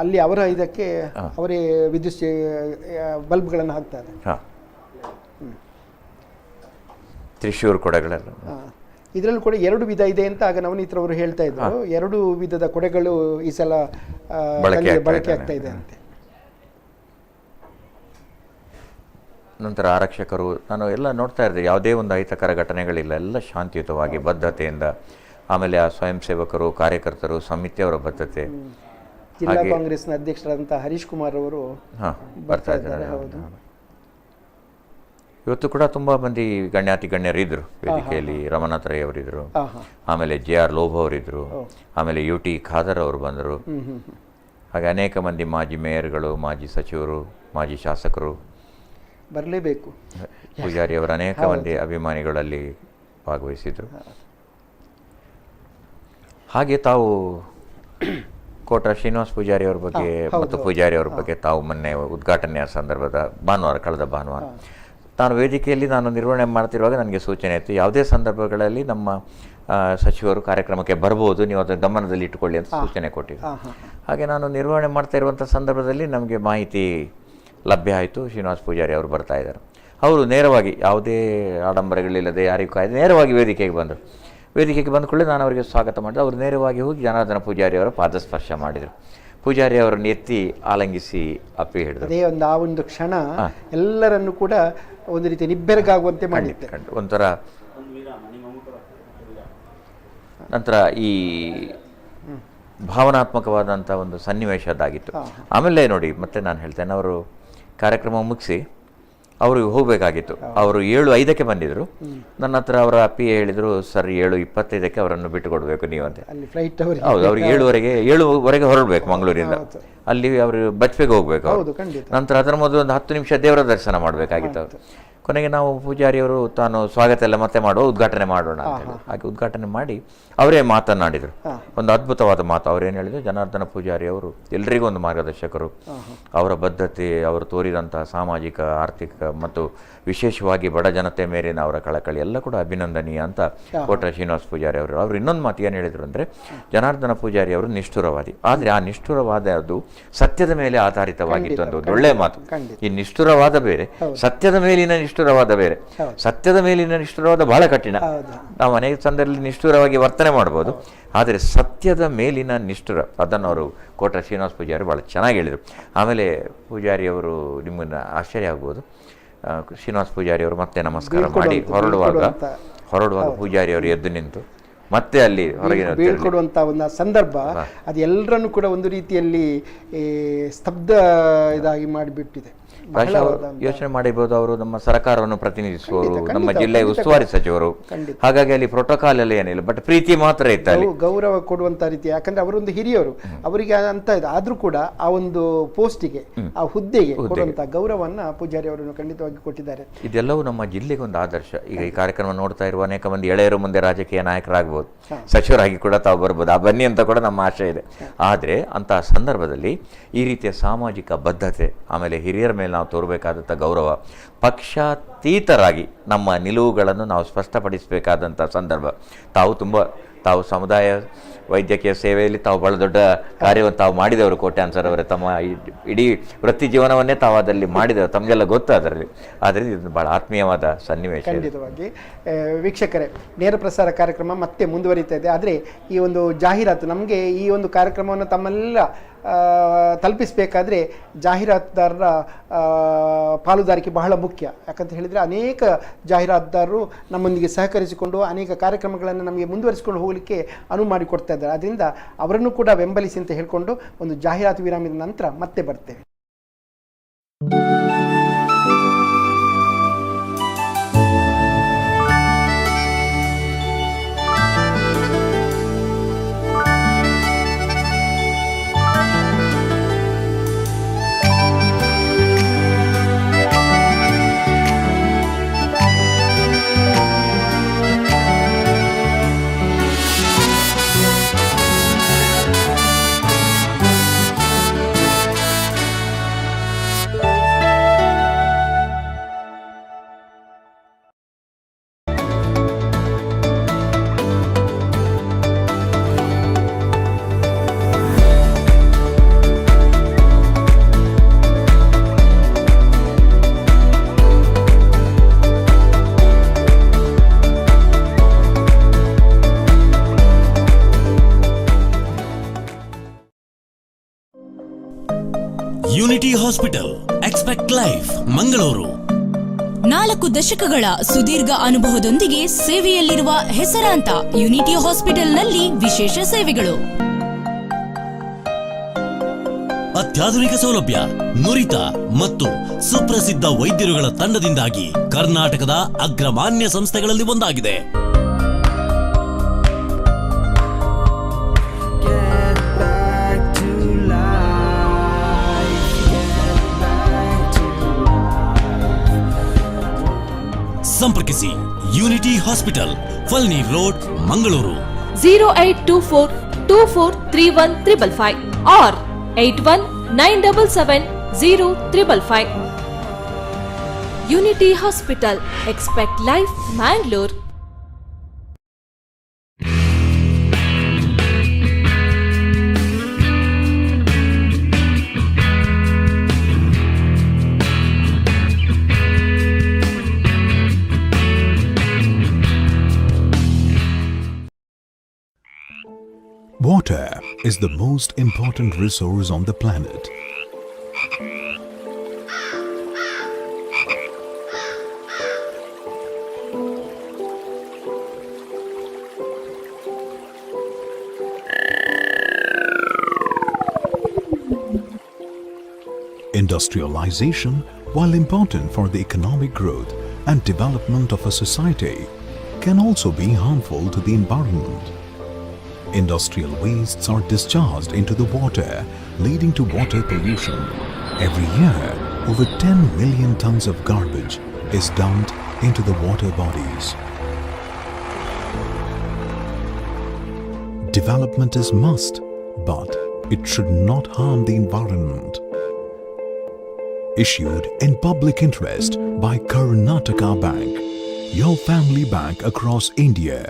S9: ಅಲ್ಲಿ ಅವರ ಇದಕ್ಕೆ ಅವರೇ ವಿದ್ಯುತ್ ಬಲ್ಬ್ಗಳನ್ನು ಹಾಕ್ತಾರೆ.
S25: ತ್ರಿಶೂರ್ ಕೊಡೆಗಳೆಲ್ಲ.
S9: ಇದರಲ್ಲೂ ಕೂಡ ಎರಡು ವಿಧ ಇದೆ ಅಂತ ಆಗ ನವನೀತ್ರವರು ಹೇಳ್ತಾ ಇದ್ರು. ಎರಡು ವಿಧದ ಕೊಡೆಗಳು ಈ ಸಲ ಬಳಕೆ ಆಗ್ತಾ ಇದೆ ಅಂತೆ.
S25: ನಂತರ ಆರಕ್ಷಕರು, ನಾನು ಎಲ್ಲ ನೋಡ್ತಾ ಇದ್ದೆ, ಯಾವುದೇ ಒಂದು ಅಹಿತಕರ ಘಟನೆಗಳಿಲ್ಲ, ಎಲ್ಲ ಶಾಂತಿಯುತವಾಗಿ ಬದ್ಧತೆಯಿಂದ. ಆಮೇಲೆ ಆ ಸ್ವಯಂ ಸೇವಕರು, ಕಾರ್ಯಕರ್ತರು, ಸಮಿತಿಯವರ ಬದ್ಧತೆ.
S9: ಜಿಲ್ಲಾ ಕಾಂಗ್ರೆಸ್ನ ಅಧ್ಯಕ್ಷರಾದಂಥ ಹರೀಶ್ ಕುಮಾರ್ ಅವರು ಬರ್ತಾ ಇದ್ದಾರೆ. ಹೌದು,
S25: ಇವತ್ತು ಕೂಡ ತುಂಬ ಮಂದಿ ಗಣ್ಯಾತಿ ಗಣ್ಯರು ಇದ್ದರು ವೇದಿಕೆಯಲ್ಲಿ. ರಮನಾಥ ರೈ ಅವರಿದ್ದರು, ಆಮೇಲೆ ಜೆ ಆರ್ ಲೋಭ ಅವರಿದ್ದರು, ಆಮೇಲೆ ಯು ಟಿ ಖಾದರ್ ಅವರು ಬಂದರು. ಹಾಗೆ ಅನೇಕ ಮಂದಿ ಮಾಜಿ ಮೇಯರ್ಗಳು, ಮಾಜಿ ಸಚಿವರು, ಮಾಜಿ ಶಾಸಕರು
S9: ಬರಲೇಬೇಕು.
S25: ಪೂಜಾರಿ ಅವರ ಅನೇಕ ಮಂದಿ ಅಭಿಮಾನಿಗಳಲ್ಲಿ ಭಾಗವಹಿಸಿದರು. ಹಾಗೆ ತಾವು ಕೋಟ ಶ್ರೀನಿವಾಸ ಪೂಜಾರಿ ಅವ್ರ ಬಗ್ಗೆ ಮತ್ತು ಪೂಜಾರಿ ಅವ್ರ ಬಗ್ಗೆ ತಾವು ಮೊನ್ನೆ ಉದ್ಘಾಟನೆಯ ಸಂದರ್ಭದ ಭಾನುವಾರ, ಕಳೆದ ಭಾನುವಾರ ನಾನು ವೇದಿಕೆಯಲ್ಲಿ ನಾನು ನಿರ್ವಹಣೆ ಮಾಡ್ತಿರುವಾಗ ನನಗೆ ಸೂಚನೆ ಇತ್ತು, ಯಾವುದೇ ಸಂದರ್ಭಗಳಲ್ಲಿ ನಮ್ಮ ಸಚಿವರು ಕಾರ್ಯಕ್ರಮಕ್ಕೆ ಬರ್ಬೋದು, ನೀವು ಅದನ್ನು ಗಮನದಲ್ಲಿ ಇಟ್ಟುಕೊಳ್ಳಿ ಅಂತ ಸೂಚನೆ ಕೊಟ್ಟಿದ್ದರು. ಹಾಗೆ ನಾನು ನಿರ್ವಹಣೆ ಮಾಡ್ತಾ ಇರುವಂಥ ಸಂದರ್ಭದಲ್ಲಿ ನಮಗೆ ಮಾಹಿತಿ ಲಭ್ಯ ಆಯಿತು, ಶ್ರೀನಿವಾಸ ಪೂಜಾರಿ ಅವರು ಬರ್ತಾ ಇದ್ದಾರೆ. ಅವರು ನೇರವಾಗಿ ಯಾವುದೇ ಆಡಂಬರಗಳಿಲ್ಲದೆ ಯಾರಿಗೂ ಕಾಯ್ದೆ ನೇರವಾಗಿ ವೇದಿಕೆಗೆ ಬಂದರು. ವೇದಿಕೆಗೆ ಬಂದ ಕೂಡಲೇ ನಾನು ಅವರಿಗೆ ಸ್ವಾಗತ ಮಾಡಿದೆ. ಅವರು ನೇರವಾಗಿ ಹೋಗಿ ಜನಾರ್ದನ ಪೂಜಾರಿ ಅವರ ಪಾದಸ್ಪರ್ಶ ಮಾಡಿದರು. ಪೂಜಾರಿ ಅವರನ್ನು ಎತ್ತಿ ಆಲಂಗಿಸಿ ಅಪ್ಪಿ ಹಿಡಿದರು.
S9: ಅದೇ ಒಂದು ಆ ಒಂದು ಕ್ಷಣ ಎಲ್ಲರನ್ನು ಕೂಡ ಒಂದು ರೀತಿ ನಿಬ್ಬೆರಗಾಗುವಂತೆ ಮಾಡಿದ್ದೆ
S25: ಒಂಥರ. ನಂತರ ಈ ಭಾವನಾತ್ಮಕವಾದಂಥ ಒಂದು ಸನ್ನಿವೇಶ ಅದಾಗಿತ್ತು. ಆಮೇಲೆ ನೋಡಿ ಮತ್ತೆ ನಾನು ಹೇಳ್ತೇನೆ, ಅವರು ಕಾರ್ಯಕ್ರಮ ಮುಗಿಸಿ ಅವರು ಹೋಗಬೇಕಾಗಿತ್ತು. ಅವರು 7:05ಕ್ಕೆ ಬಂದಿದ್ದರು. ನನ್ನ ಹತ್ರ ಅವರ ಪಿ ಎ ಹೇಳಿದರು, ಸರ್ 7:25ಕ್ಕೆ ಅವರನ್ನು ಬಿಟ್ಟು ಕೊಡಬೇಕು ನೀವು ಅಂತ. ಹೌದು, ಅವ್ರಿಗೆ 7:30ಗೆ ಹೊರಡಬೇಕು ಮಂಗಳೂರಿಂದ. ಅಲ್ಲಿ ಅವರು ಬಜ್ಪೆಗೆ ಹೋಗಬೇಕು. ನಂತರ ಅದರ ಮೊದಲು ಒಂದು 10 ನಿಮಿಷ ದೇವರ ದರ್ಶನ ಮಾಡಬೇಕಾಗಿತ್ತು ಅವರು. ಕೊನೆಗೆ ನಾವು ಪೂಜಾರಿಯವರು ತಾನು ಸ್ವಾಗತ ಎಲ್ಲ ಮತ್ತೆ ಮಾಡುವ, ಉದ್ಘಾಟನೆ ಮಾಡೋಣ ಅಂತ ಹೇಳಿ ಹಾಗೆ ಉದ್ಘಾಟನೆ ಮಾಡಿ ಅವರೇ ಮಾತನಾಡಿದರು. ಒಂದು ಅದ್ಭುತವಾದ ಮಾತು ಅವರೇನು ಹೇಳಿದರು, ಜನಾರ್ದನ ಪೂಜಾರಿ ಅವರು ಎಲ್ರಿಗೂ ಒಂದು ಮಾರ್ಗದರ್ಶಕರು. ಅವರ ಬದ್ಧತೆ, ಅವರು ತೋರಿದಂಥ ಸಾಮಾಜಿಕ, ಆರ್ಥಿಕ ಮತ್ತು ವಿಶೇಷವಾಗಿ ಬಡ ಜನತೆ ಮೇಲಿನ ಅವರ ಕಳಕಳಿ ಎಲ್ಲ ಕೂಡ ಅಭಿನಂದನೀಯ ಅಂತ ಕೋಟ ಶ್ರೀನಿವಾಸ ಪೂಜಾರಿ ಅವರು. ಅವರು ಇನ್ನೊಂದು ಮಾತು ಏನು ಹೇಳಿದರು ಅಂದರೆ, ಜನಾರ್ದನ ಪೂಜಾರಿ ಅವರು ನಿಷ್ಠುರವಾದಿ, ಆದರೆ ಆ ನಿಷ್ಠುರವಾದ ಅದು ಸತ್ಯದ ಮೇಲೆ ಆಧಾರಿತವಾಗಿತ್ತು ಅಂತ ಒಂದು ಒಳ್ಳೆಯ ಮಾತು. ಈ ನಿಷ್ಠುರವಾದ ಬೇರೆ, ಸತ್ಯದ ಮೇಲಿನ ನಿಷ್ಠುರವಾದ ಬೇರೆ. ಸತ್ಯದ ಮೇಲಿನ ನಿಷ್ಠುರವಾದ ಬಹಳ ಕಠಿಣ. ನಾವು ಅನೇಕ ಸಂದರ್ಭದಲ್ಲಿ ನಿಷ್ಠುರವಾಗಿ ವರ್ತನೆ ಮಾಡ್ಬೋದು, ಆದರೆ ಸತ್ಯದ ಮೇಲಿನ ನಿಷ್ಠುರ ಅದನ್ನು ಅವರು ಕೋಟ ಶ್ರೀನಿವಾಸ ಪೂಜಾರಿ ಭಾಳ ಚೆನ್ನಾಗಿ ಹೇಳಿದರು. ಆಮೇಲೆ ಪೂಜಾರಿಯವರು ನಿಮ್ಮನ್ನು ಆಶ್ಚರ್ಯ ಆಗ್ಬೋದು, ಶ್ರೀನಿವಾಸ ಪೂಜಾರಿಯವರು ಮತ್ತೆ ನಮಸ್ಕಾರ ಮಾಡಿ ಹೊರಡುವಾಗ ಪೂಜಾರಿಯವರು ಎದ್ದು ನಿಂತು ಮತ್ತೆ ಅಲ್ಲಿ ಹೊರಗಿನ
S9: ಬೀಳ್ಕೊಡುವಂಥ ಒಂದು ಸಂದರ್ಭ ಅದು ಎಲ್ಲರನ್ನೂ ಕೂಡ ಒಂದು ರೀತಿಯಲ್ಲಿ ಸ್ತಬ್ಧ ಇದಾಗಿ ಮಾಡಿಬಿಟ್ಟಿದೆ.
S25: ಯೋಚನೆ ಮಾಡಿರ್ಬೋದು ಅವರು ನಮ್ಮ ಸರ್ಕಾರವನ್ನು ಪ್ರತಿನಿಧಿಸುವವರು, ನಮ್ಮ ಜಿಲ್ಲೆಯ ಉಸ್ತುವಾರಿ ಸಚಿವರು, ಹಾಗಾಗಿ ಅಲ್ಲಿ ಪ್ರೋಟೋಕಾಲ್ ಎಲ್ಲ ಏನಿಲ್ಲ, ಬಟ್ ಪ್ರೀತಿ ಮಾತ್ರ ಇತ್ತು ಅಲ್ಲಿ,
S9: ಗೌರವ ಕೊಡುವಂತ ರೀತಿ. ಯಾಕಂದ್ರೆ ಅವರೊಂದು ಹಿರಿಯವರು, ಅವರಿಗೆ ಅಂತ ಇದೆ, ಆದ್ರೂ ಕೂಡ ಆ ಒಂದು ಪೋಸ್ಟಿಗೆ, ಆ ಹುದ್ದೆಗೆ ಕೊಡುವಂತ ಗೌರವನ್ನ ಪೂಜಾರಿ ಅವರನ್ನು ಖಂಡಿತವಾಗಿ ಕೊಟ್ಟಿದ್ದಾರೆ.
S25: ಇದೆಲ್ಲವೂ ನಮ್ಮ ಜಿಲ್ಲೆಗೆ ಒಂದು ಆದರ್ಶ. ಈಗ ಈ ಕಾರ್ಯಕ್ರಮ ನೋಡ್ತಾ ಇರುವ ಅನೇಕ ಮಂದಿ ಎಳೆಯರು ಮುಂದೆ ರಾಜಕೀಯ ನಾಯಕರಾಗಬಹುದು, ಸಚಿವರಾಗಿ ಕೂಡ ತಾವು ಬರ್ಬೋದು, ಆ ಬನ್ನಿ ಅಂತ ಕೂಡ ನಮ್ಮ ಆಶೆ ಇದೆ. ಆದರೆ ಅಂತಹ ಸಂದರ್ಭದಲ್ಲಿ ಈ ರೀತಿಯ ಸಾಮಾಜಿಕ ಬದ್ಧತೆ, ಆಮೇಲೆ ಹಿರಿಯರ ಮೇಲೆ ನಾವು ತೋರಬೇಕಾದಂಥ ಗೌರವ, ಪಕ್ಷಾತೀತರಾಗಿ ನಮ್ಮ ನಿಲುವುಗಳನ್ನು ನಾವು ಸ್ಪಷ್ಟಪಡಿಸಬೇಕಾದಂಥ ಸಂದರ್ಭ. ತಾವು ಸಮುದಾಯ ವೈದ್ಯಕೀಯ ಸೇವೆಯಲ್ಲಿ ತಾವು ಬಹಳ ದೊಡ್ಡ ಕಾರ್ಯವನ್ನು ತಾವು ಮಾಡಿದವರು ಕೋಟ್ಯಾನ್ ಸರ್ ಅವರೇ. ತಮ್ಮ ಇಡೀ ವೃತ್ತಿ ಜೀವನವನ್ನೇ ತಾವು ಅದರಲ್ಲಿ ಮಾಡಿದವರು, ತಮಗೆಲ್ಲ ಗೊತ್ತು ಅದರಲ್ಲಿ. ಆದರೆ ಇದು ಭಾಳ ಆತ್ಮೀಯವಾದ ಸನ್ನಿವೇಶ.
S9: ಖಂಡಿತವಾಗಿ ವೀಕ್ಷಕರೇ, ನೇರ ಪ್ರಸಾರ ಕಾರ್ಯಕ್ರಮ ಮತ್ತೆ ಮುಂದುವರಿತಾ ಇದೆ. ಆದರೆ ಈ ಒಂದು ಜಾಹೀರಾತು ನಮಗೆ ಈ ಒಂದು ಕಾರ್ಯಕ್ರಮವನ್ನು ತಮ್ಮೆಲ್ಲ ತಲುಪಿಸಬೇಕಾದ್ರೆ ಜಾಹೀರಾತುದಾರರ ಪಾಲುದಾರಿಕೆ ಬಹಳ ಮುಖ್ಯ. ಯಾಕಂತ ಹೇಳಿದರೆ ಅನೇಕ ಜಾಹೀರಾತುದಾರರು ನಮ್ಮೊಂದಿಗೆ ಸಹಕರಿಸಿಕೊಂಡು ಅನೇಕ ಕಾರ್ಯಕ್ರಮಗಳನ್ನು ನಮಗೆ ಮುಂದುವರಿಸಿಕೊಂಡು ಹೋಗಲಿಕ್ಕೆ ಅನುವು ಮಾಡಿಕೊಡ್ತಾ ಇದ್ದಾರೆ. ಆದ್ದರಿಂದ ಅವರನ್ನು ಕೂಡ ಬೆಂಬಲಿಸಿ ಅಂತ ಹೇಳಿಕೊಂಡು ಒಂದು ಜಾಹೀರಾತು ವಿರಾಮದ ನಂತರ ಮತ್ತೆ ಬರ್ತೇವೆ.
S1: Unity Hospital, Expect Life, Mangaluru.
S5: 4 ದಶಕಗಳ ಸುದೀರ್ಘ ಅನುಭವದೊಂದಿಗೆ ಸೇವೆಯಲ್ಲಿರುವ ಹೆಸರಾಂತ ಯುನಿಟಿ ಹಾಸ್ಪಿಟಲ್ನಲ್ಲಿ ವಿಶೇಷ ಸೇವೆಗಳು.
S1: ಅತ್ಯಾಧುನಿಕ ಸೌಲಭ್ಯ, ನುರಿತ ಮತ್ತು ಸುಪ್ರಸಿದ್ಧ ವೈದ್ಯರುಗಳ ತಂಡದಿಂದಾಗಿ ಕರ್ನಾಟಕದ ಅಗ್ರಮಾನ್ಯ ಸಂಸ್ಥೆಗಳಲ್ಲಿ ಒಂದಾಗಿದೆ. ಸಂಪರ್ಕಿಸಿ Unity Hospital, Palni Road, Mangaluru.
S13: 0824243155 or 819770 555. Unity Hospital, Expect Life, Mangalore.
S7: Water is the most important resource on the planet. Industrialization, while important for the economic growth and development of a society, can also be harmful to the environment. Industrial wastes are discharged into the water, leading to water pollution. Every year, over 10 million tons of garbage is dumped into the water bodies. Development is must, but it should not harm the environment. Issued in public interest by Karnataka Bank, your family bank across India.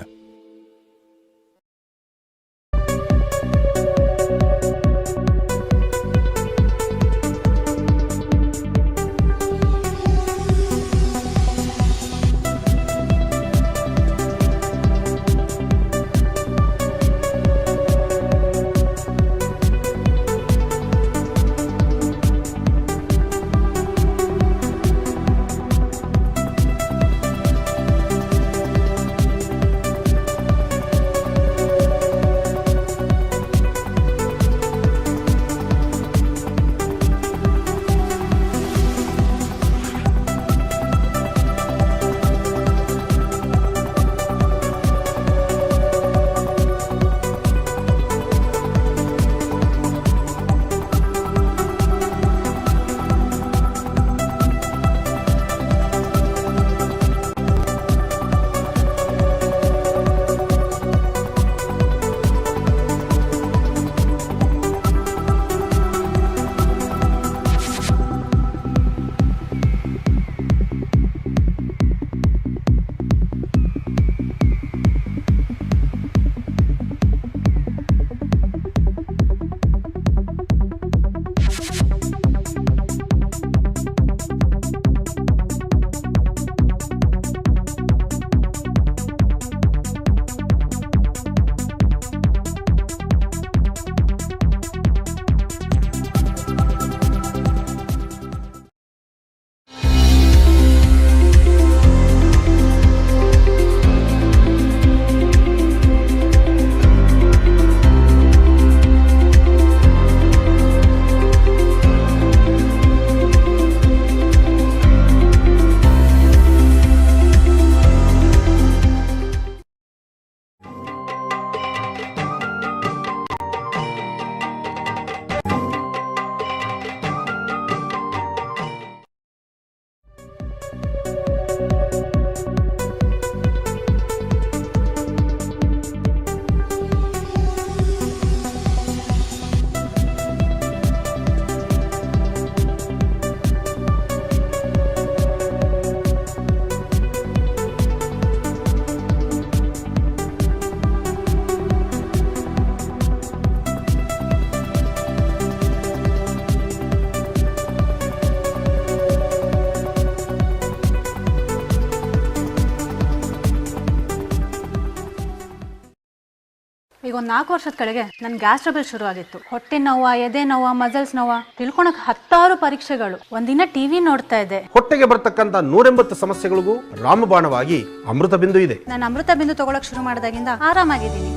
S2: ಒಂದು 4 ವರ್ಷದ ಕೆಳಗೆ ನನ್ನ gas trouble ಶುರು ಆಗಿತ್ತು. ಹೊಟ್ಟೆ ನೋವು, ಎದೆ ನೋವು, ಮಸಲ್ಸ್ ನೋವು, ತಿಳ್ಕೊಳಕ್ 10 ಪರೀಕ್ಷೆಗಳು. ಒಂದಿನ ಟಿವಿ ನೋಡ್ತಾ ಇದ್ದೆ.
S6: ಹೊಟ್ಟೆಗೆ ಬರ್ತಕ್ಕಂಥ 180 ಸಮಸ್ಯೆಗಳಿಗೂ ರಾಮಬಾಣವಾಗಿ ಅಮೃತ ಬಿಂದು ಇದೆ.
S2: ನಾನು ಅಮೃತ ಬಿಂದು ತಗೊಳಕ್ ಶುರು ಮಾಡಿದಾಗಿಂದ ಆರಾಮಾಗಿದ್ದೀನಿ.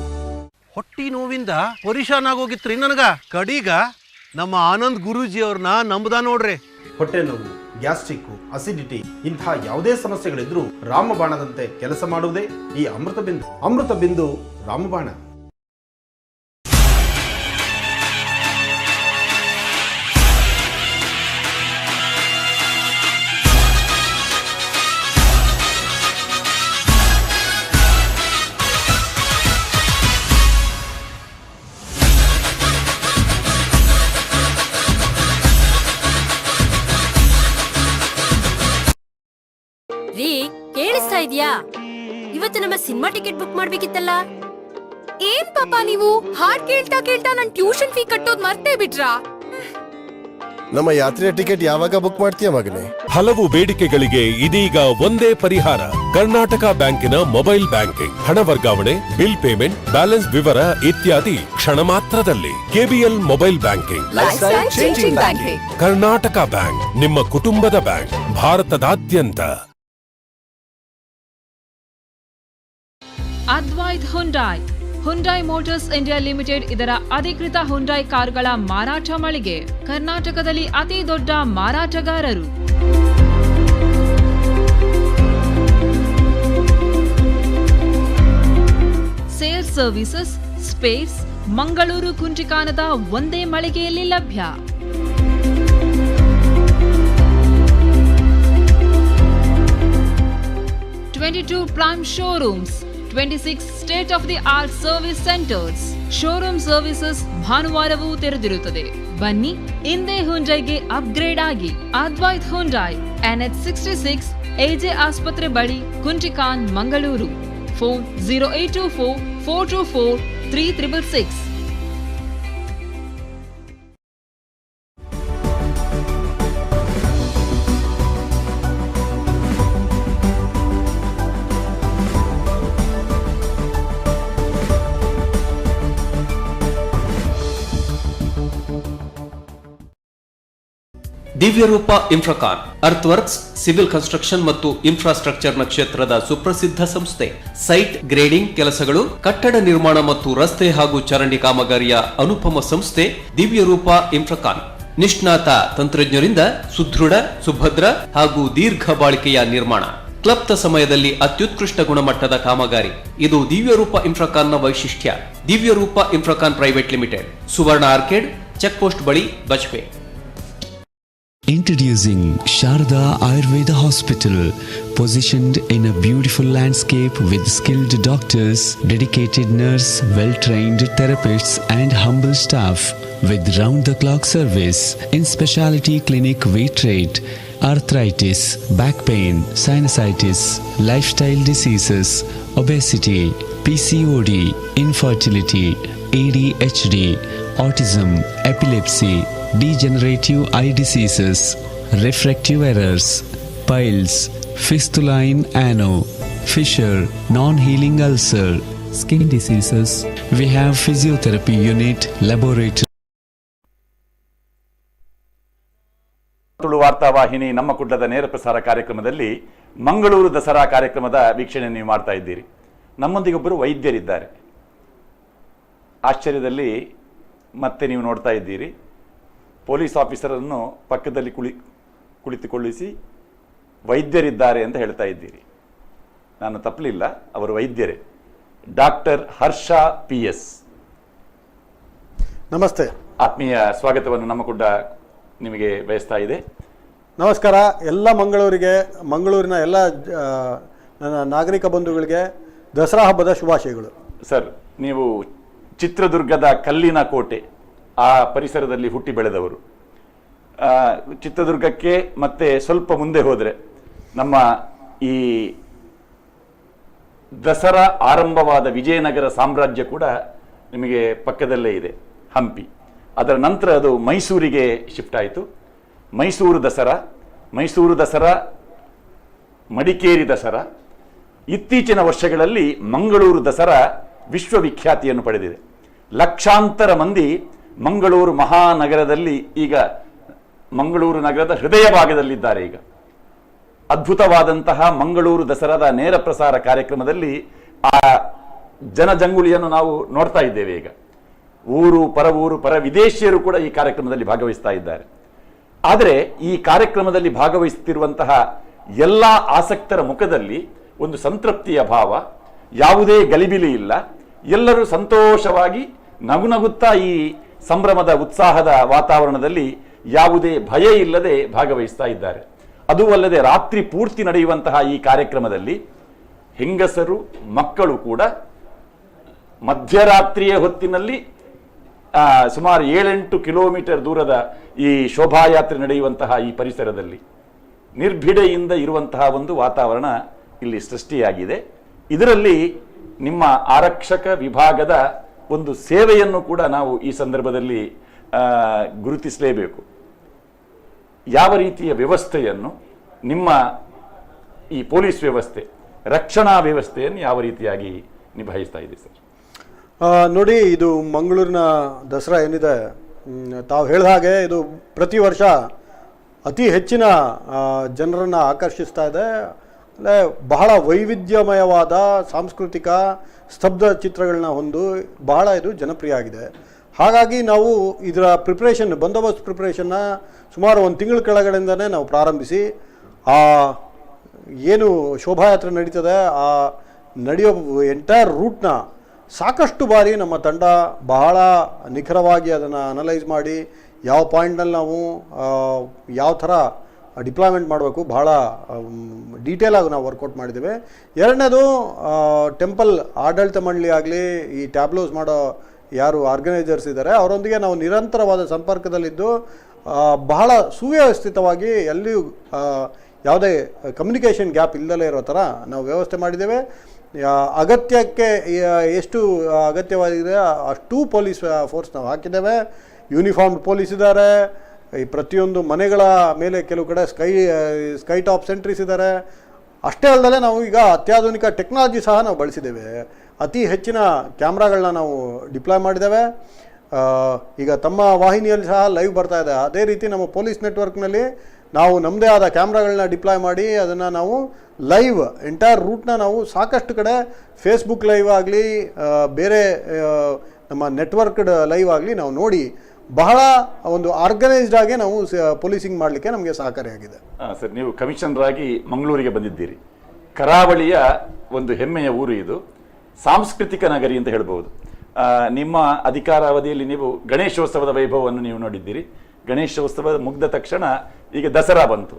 S8: ಹೊಟ್ಟಿ ನೋವಿಂದ ಪರೇಶಾನ್ ಆಗೋಗಿತ್ರಿ ನನಗ. ಕಡೀಗ ನಮ್ಮ ಆನಂದ್ ಗುರೂಜಿ ಅವ್ರನ್ನ ನಂಬುದ ನೋಡ್ರಿ.
S6: ಹೊಟ್ಟೆ ನೋವು, ಗ್ಯಾಸ್ಟ್ರಿಕ್, ಅಸಿಡಿಟಿ ಇಂತಹ ಯಾವುದೇ ಸಮಸ್ಯೆಗಳಿದ್ರೂ ರಾಮಬಾಣದಂತೆ ಕೆಲಸ ಮಾಡುವುದೇ ಈ ಅಮೃತ ಬಿಂದು. ಅಮೃತ ಬಿಂದು ರಾಮಬಾಣ.
S12: ರೀ, ಕೇಳಿಸ್ತಾ ಇದ್ಯಾ? ಇವತ್ತು ನಮ್ಮ ಸಿನಿಮಾ ಟಿಕೆಟ್ ಬುಕ್ ಮಾಡ್ಬೇಕಿತ್ತಲ್ಲ.
S13: ಏನ್ ಪಾಪ ನೀವು ಹಾಡ್ ಕೇಳ್ತಾ ಕೇಳ್ತಾ ನನ್ ಟ್ಯೂಷನ್ ಫೀ ಕಟ್ಟೋದ್ ಮರ್ತೇ ಬಿಟ್ರಾ?
S14: ನಮ್ಮ ಯಾತ್ರೆಯ ಟಿಕೆಟ್ ಯಾವಾಗ ಬುಕ್ ಮಾಡ್ತೀಯ ಮಗನೇ?
S20: ಹಲವು ಬೇಡಿಕೆಗಳಿಗೆ ಇದೀಗ ಒಂದೇ ಪರಿಹಾರ, ಕರ್ನಾಟಕ ಬ್ಯಾಂಕಿನ ಮೊಬೈಲ್ ಬ್ಯಾಂಕಿಂಗ್. ಹಣ ವರ್ಗಾವಣೆ, ಬಿಲ್ ಪೇಮೆಂಟ್, ಬ್ಯಾಲೆನ್ಸ್ ವಿವರ ಇತ್ಯಾದಿ ಕ್ಷಣ ಮಾತ್ರದಲ್ಲಿ. KBL mobile banking,
S13: Lifestyle changing banking.
S20: Karnataka bank, ನಿಮ್ಮ ಕುಟುಂಬದ ಬ್ಯಾಂಕ್, ಭಾರತದಾದ್ಯಂತ.
S11: Advaith Hyundai, Hyundai Motors India Limited ಇದರ ಅಧಿಕೃತ ಹುಂಡೈ ಕಾರುಗಳ ಮಾರಾಟ ಮಳಿಗೆ, ಕರ್ನಾಟಕದಲ್ಲಿ ಅತಿ ದೊಡ್ಡ ಮಾರಾಟಗಾರರು. ಸೇಲ್ಸ್ ಸರ್ವಿಸಸ್, ಸ್ಪೇಸ್, ಮಂಗಳೂರು ಕುಂಜಿಕಾನದ ಒಂದೇ ಮಳಿಗೆಯಲ್ಲಿ ಲಭ್ಯ. 22 prime showrooms, 26 state of the art service centres, showroom services ಭಾನುವಾರವೂ ತೆರೆದಿರುತ್ತದೆ. ಬನ್ನಿ ಇಂದೇ ಹುಂಡೈಗೆ ಅಪ್ಗ್ರೇಡ್ ಆಗಿ. ಅದ್ವೈತ್ ಹುಂಡೈ, ಎನ್ಎಚ್ 66, ಎಜೆ ಆಸ್ಪತ್ರೆ ಬಳಿ, ಕುಂಟಿಕಾನ್, Mangaluru. Phone 0824 424 3666.
S17: Divyaroopa ಇನ್ಫ್ರಾಕಾನ್ ಅರ್ಥವರ್ಕ್ಸ್ civil construction ಮತ್ತು ಇನ್ಫ್ರಾಸ್ಟ್ರಕ್ಚರ್ನ ಕ್ಷೇತ್ರದ ಸುಪ್ರಸಿದ್ಧ ಸಂಸ್ಥೆ. ಸೈಟ್ ಗ್ರೇಡಿಂಗ್ ಕೆಲಸಗಳು, ಕಟ್ಟಡ ನಿರ್ಮಾಣ ಮತ್ತು ರಸ್ತೆ ಹಾಗೂ ಚರಂಡಿ ಕಾಮಗಾರಿಯ ಅನುಪಮ ಸಂಸ್ಥೆ ದಿವ್ಯರೂಪ ಇನ್ಫ್ರಾಕಾನ್. ನಿಷ್ಣಾತ ತಂತ್ರಜ್ಞರಿಂದ ಸುದೃಢ, ಸುಭದ್ರ ಹಾಗೂ ದೀರ್ಘ ಬಾಳಿಕೆಯ ನಿರ್ಮಾಣ, ಕ್ಲಪ್ತ ಸಮಯದಲ್ಲಿ ಅತ್ಯುತ್ಕೃಷ್ಟ ಗುಣಮಟ್ಟದ ಕಾಮಗಾರಿ, ಇದು ದಿವ್ಯರೂಪ ಇನ್ಫ್ರಾಕಾನ್ನ ವೈಶಿಷ್ಟ್ಯ. Divyarupa Infracon private limited, Suvarna arcade, check post ಬಳಿ, Bajpe.
S26: Introducing Sharada Ayurveda Hospital, positioned in a beautiful landscape with skilled doctors, dedicated nurse, well-trained therapists and humble staff with round-the-clock service. In specialty clinic we treat arthritis, back pain, sinusitis, lifestyle diseases, obesity, PCOD, infertility, ADHD, autism, epilepsy, degenerative eye diseases, refractive errors, piles, fistula in ano, fissure, non-healing ulcer, skin diseases. We have physiotherapy unit, laboratory.
S27: Tulu ವಾರ್ತಾವಾಹಿನಿ ನಮ್ಮ ಕುಡ್ಲದ ನೇರ ಪ್ರಸಾರ ಕಾರ್ಯಕ್ರಮದಲ್ಲಿ ಮಂಗಳೂರು ದಸರಾ ಕಾರ್ಯಕ್ರಮದ ವೀಕ್ಷಣೆ ನೀವು ಮಾಡ್ತಾ ಇದ್ದೀರಿ. ನಮ್ಮೊಂದಿಗೆ ಒಬ್ಬರು ವೈದ್ಯರಿದ್ದಾರೆ. ಆಶ್ಚರ್ಯದಲ್ಲಿ ಮತ್ತೆ ನೀವು ನೋಡ್ತಾ ಇದ್ದೀರಿ, ಪೊಲೀಸ್ ಆಫೀಸರನ್ನು ಪಕ್ಕದಲ್ಲಿ ಕುಳಿತುಕೊಳ್ಳಿಸಿ ವೈದ್ಯರಿದ್ದಾರೆ ಅಂತ ಹೇಳ್ತಾ ಇದ್ದೀರಿ. ನಾನು ತಪ್ಪಲಿಲ್ಲ, ಅವರು ವೈದ್ಯರೇ. ಡಾಕ್ಟರ್ ಹರ್ಷ ಪಿ ಎಸ್,
S28: ನಮಸ್ತೆ.
S27: ಆತ್ಮೀಯ ಸ್ವಾಗತವನ್ನು ನಮ್ಮ ಕೂಡ ನಿಮಗೆ ಬಯಸ್ತಾ ಇದೆ.
S28: ನಮಸ್ಕಾರ ಎಲ್ಲ ಮಂಗಳೂರಿಗೆ, ಮಂಗಳೂರಿನ ಎಲ್ಲ ನನ್ನ ನಾಗರಿಕ ಬಂಧುಗಳಿಗೆ ದಸರಾ ಹಬ್ಬದ ಶುಭಾಶಯಗಳು.
S27: ಸರ್, ನೀವು ಚಿತ್ರದುರ್ಗದ ಕಲ್ಲಿನ ಕೋಟೆ ಆ ಪರಿಸರದಲ್ಲಿ ಹುಟ್ಟಿ ಬೆಳೆದವರು. ಚಿತ್ರದುರ್ಗಕ್ಕೆ ಮತ್ತೆ ಸ್ವಲ್ಪ ಮುಂದೆ ಹೋದರೆ ನಮ್ಮ ಈ ದಸರಾ ಆರಂಭವಾದ ವಿಜಯನಗರ ಸಾಮ್ರಾಜ್ಯ ಕೂಡ ನಿಮಗೆ ಪಕ್ಕದಲ್ಲೇ ಇದೆ, ಹಂಪಿ. ಅದರ ನಂತರ ಅದು ಮೈಸೂರಿಗೆ ಶಿಫ್ಟ್ ಆಯಿತು. ಮೈಸೂರು ದಸರಾ, ಮೈಸೂರು ದಸರಾ, ಮಡಿಕೇರಿ ದಸರಾ, ಇತ್ತೀಚಿನ ವರ್ಷಗಳಲ್ಲಿ ಮಂಗಳೂರು ದಸರಾ ವಿಶ್ವವಿಖ್ಯಾತಿಯನ್ನು ಪಡೆದಿದೆ. ಲಕ್ಷಾಂತರ ಮಂದಿ ಮಂಗಳೂರು ಮಹಾನಗರದಲ್ಲಿ ಈಗ ಮಂಗಳೂರು ನಗರದ ಹೃದಯ ಭಾಗದಲ್ಲಿದ್ದಾರೆ. ಈಗ ಅದ್ಭುತವಾದಂತಹ ಮಂಗಳೂರು ದಸರಾದ ನೇರ ಪ್ರಸಾರ ಕಾರ್ಯಕ್ರಮದಲ್ಲಿ ಆ ಜನಜಂಗುಳಿಯನ್ನು ನಾವು ನೋಡ್ತಾ ಇದ್ದೇವೆ. ಈಗ ಊರು, ಪರವೂರು, ಪರ ವಿದೇಶಿಯರು ಕೂಡ ಈ ಕಾರ್ಯಕ್ರಮದಲ್ಲಿ ಭಾಗವಹಿಸ್ತಾ ಇದ್ದಾರೆ. ಆದರೆ ಈ ಕಾರ್ಯಕ್ರಮದಲ್ಲಿ ಭಾಗವಹಿಸುತ್ತಿರುವಂತಹ ಎಲ್ಲ ಆಸಕ್ತರ ಮುಖದಲ್ಲಿ ಒಂದು ಸಂತೃಪ್ತಿಯ ಭಾವ, ಯಾವುದೇ ಗಲಿಬಿಲಿ ಇಲ್ಲ. ಎಲ್ಲರೂ ಸಂತೋಷವಾಗಿ ನಗುನಗುತ್ತಾ ಈ ಸಂಭ್ರಮದ ಉತ್ಸಾಹದ ವಾತಾವರಣದಲ್ಲಿ ಯಾವುದೇ ಭಯ ಇಲ್ಲದೆ ಭಾಗವಹಿಸ್ತಾ ಇದ್ದಾರೆ. ಅದೂ ಅಲ್ಲದೆ ರಾತ್ರಿ ಪೂರ್ತಿ ನಡೆಯುವಂತಹ ಈ ಕಾರ್ಯಕ್ರಮದಲ್ಲಿ ಹೆಂಗಸರು, ಮಕ್ಕಳು ಕೂಡ ಮಧ್ಯರಾತ್ರಿಯ ಹೊತ್ತಿನಲ್ಲಿ ಸುಮಾರು 7-8 ಕಿಲೋಮೀಟರ್ ದೂರದ ಈ ಶೋಭಾಯಾತ್ರೆ ನಡೆಯುವಂತಹ ಈ ಪರಿಸರದಲ್ಲಿ ನಿರ್ಭಿಡೆಯಿಂದ ಇರುವಂತಹ ಒಂದು ವಾತಾವರಣ ಇಲ್ಲಿ ಸೃಷ್ಟಿಯಾಗಿದೆ. ಇದರಲ್ಲಿ ನಿಮ್ಮ ಆರಕ್ಷಕ ವಿಭಾಗದ ಒಂದು ಸೇವೆಯನ್ನು ಕೂಡ ನಾವು ಈ ಸಂದರ್ಭದಲ್ಲಿ ಗುರುತಿಸಲೇಬೇಕು. ಯಾವ ರೀತಿಯ ವ್ಯವಸ್ಥೆಯನ್ನು ನಿಮ್ಮ ಈ ಪೊಲೀಸ್ ವ್ಯವಸ್ಥೆ, ರಕ್ಷಣಾ ವ್ಯವಸ್ಥೆಯನ್ನು ಯಾವ ರೀತಿಯಾಗಿ ನಿಭಾಯಿಸ್ತಾ ಇದೆ ಸರ್?
S28: ನೋಡಿ, ಇದು ಮಂಗಳೂರಿನ ದಸರಾ ಏನಿದೆ, ತಾವು ಹೇಳಿದ ಹಾಗೆ ಇದು ಪ್ರತಿ ವರ್ಷ ಅತಿ ಹೆಚ್ಚಿನ ಜನರನ್ನು ಆಕರ್ಷಿಸ್ತಾ ಇದೆ. ಅಂದರೆ ಬಹಳ ವೈವಿಧ್ಯಮಯವಾದ ಸಾಂಸ್ಕೃತಿಕ ಸ್ತಬ್ಧ ಚಿತ್ರಗಳನ್ನ ಹೊಂದು ಬಹಳ ಇದು ಜನಪ್ರಿಯ ಆಗಿದೆ. ಹಾಗಾಗಿ ನಾವು ಇದರ ಪ್ರಿಪ್ರೇಷನ್, ಬಂದೋಬಸ್ತ್ ಪ್ರಿಪ್ರೇಷನ್ನ ಸುಮಾರು ಒಂದು ತಿಂಗಳ ಕೆಳಗಡೆಯಿಂದನೇ ನಾವು ಪ್ರಾರಂಭಿಸಿ ಆ ಏನು ಶೋಭಾಯಾತ್ರೆ ನಡೀತದೆ ಆ ನಡೆಯೋ ಎಂಟೈರ್ ರೂಟ್ನ ಸಾಕಷ್ಟು ಬಾರಿ ನಮ್ಮ ತಂಡ ಬಹಳ ನಿಖರವಾಗಿ ಅದನ್ನು ಅನಲೈಸ್ ಮಾಡಿ ಯಾವ ಪಾಯಿಂಟ್ನಲ್ಲಿ ನಾವು ಯಾವ ಥರ ಡಿಪ್ಲಾಯ್ಮೆಂಟ್ ಮಾಡಬೇಕು ಬಹಳ ಡೀಟೇಲಾಗಿ ನಾವು ವರ್ಕೌಟ್ ಮಾಡಿದ್ದೇವೆ. ಎರಡನೇದು, ಟೆಂಪಲ್ ಆಡಳಿತ ಮಂಡಳಿ ಆಗಲಿ, ಈ ಟ್ಯಾಬ್ಲೋಸ್ ಮಾಡೋ ಯಾರು ಆರ್ಗನೈಸರ್ಸ್ ಇದ್ದಾರೆ ಅವರೊಂದಿಗೆ ನಾವು ನಿರಂತರವಾದ ಸಂಪರ್ಕದಲ್ಲಿದ್ದು ಬಹಳ ಸುವ್ಯವಸ್ಥಿತವಾಗಿ ಎಲ್ಲಿಯೂ ಯಾವುದೇ ಕಮ್ಯುನಿಕೇಷನ್ ಗ್ಯಾಪ್ ಇಲ್ಲದಲೇ ಇರೋ ಥರ ನಾವು ವ್ಯವಸ್ಥೆ ಮಾಡಿದ್ದೇವೆ. ಅಗತ್ಯಕ್ಕೆ ಎಷ್ಟು ಅಗತ್ಯವಾಗಿದೆ ಅಷ್ಟೂ ಪೊಲೀಸ್ ಫೋರ್ಸ್ ನಾವು ಹಾಕಿದ್ದೇವೆ. ಯೂನಿಫಾರ್ಮ್ಡ್ ಪೊಲೀಸ್ ಇದ್ದಾರೆ. ಈ ಪ್ರತಿಯೊಂದು ಮನೆಗಳ ಮೇಲೆ ಕೆಲವು ಕಡೆ sky top sentries ಇದ್ದಾರೆ. ಅಷ್ಟೇ ಅಲ್ಲದೆ ನಾವು ಈಗ ಅತ್ಯಾಧುನಿಕ ಟೆಕ್ನಾಲಜಿ ಸಹ ನಾವು ಬಳಸಿದ್ದೇವೆ. ಅತಿ ಹೆಚ್ಚಿನ ಕ್ಯಾಮ್ರಾಗಳನ್ನ ನಾವು ಡಿಪ್ಲಾಯ್ ಮಾಡಿದ್ದೇವೆ. ಈಗ ತಮ್ಮ ವಾಹಿನಿಯಲ್ಲಿ ಸಹ ಲೈವ್ ಬರ್ತಾ ಇದೆ. ಅದೇ ರೀತಿ ನಮ್ಮ ಪೊಲೀಸ್ ನೆಟ್ವರ್ಕ್ನಲ್ಲಿ ನಾವು ನಮ್ಮದೇ ಆದ ಕ್ಯಾಮ್ರಾಗಳನ್ನ ಡಿಪ್ಲಾಯ್ ಮಾಡಿ ಅದನ್ನು ನಾವು ಲೈವ್ ಎಂಟೈರ್ ರೂಟ್ನ ನಾವು ಸಾಕಷ್ಟು ಕಡೆ ಫೇಸ್ಬುಕ್ ಲೈವ್ ಆಗಲಿ, ಬೇರೆ ನಮ್ಮ ನೆಟ್ವರ್ಕ್ಡ್ ಲೈವ್ ಆಗಲಿ ನಾವು ನೋಡಿ ಬಹಳ ಒಂದು ಆರ್ಗನೈಸ್ಡ್ ಆಗಿ ನಾವು ಪೊಲೀಸಿಂಗ್ ಮಾಡಲಿಕ್ಕೆ ನಮಗೆ ಸಹಕಾರಿಯಾಗಿದೆ.
S27: ಸರ್, ನೀವು ಕಮಿಷನರ್ ಆಗಿ ಮಂಗಳೂರಿಗೆ ಬಂದಿದ್ದೀರಿ. ಕರಾವಳಿಯ ಒಂದು ಹೆಮ್ಮೆಯ ಊರು ಇದು, ಸಾಂಸ್ಕೃತಿಕ ನಗರಿ ಅಂತ ಹೇಳ್ಬೋದು. ನಿಮ್ಮ ಅಧಿಕಾರಾವಧಿಯಲ್ಲಿ ನೀವು ಗಣೇಶೋತ್ಸವದ ವೈಭವವನ್ನು ನೀವು ನೋಡಿದ್ದೀರಿ. ಗಣೇಶೋತ್ಸವ ಮುಗ್ದ ತಕ್ಷಣ ಈಗ ದಸರಾ ಬಂತು.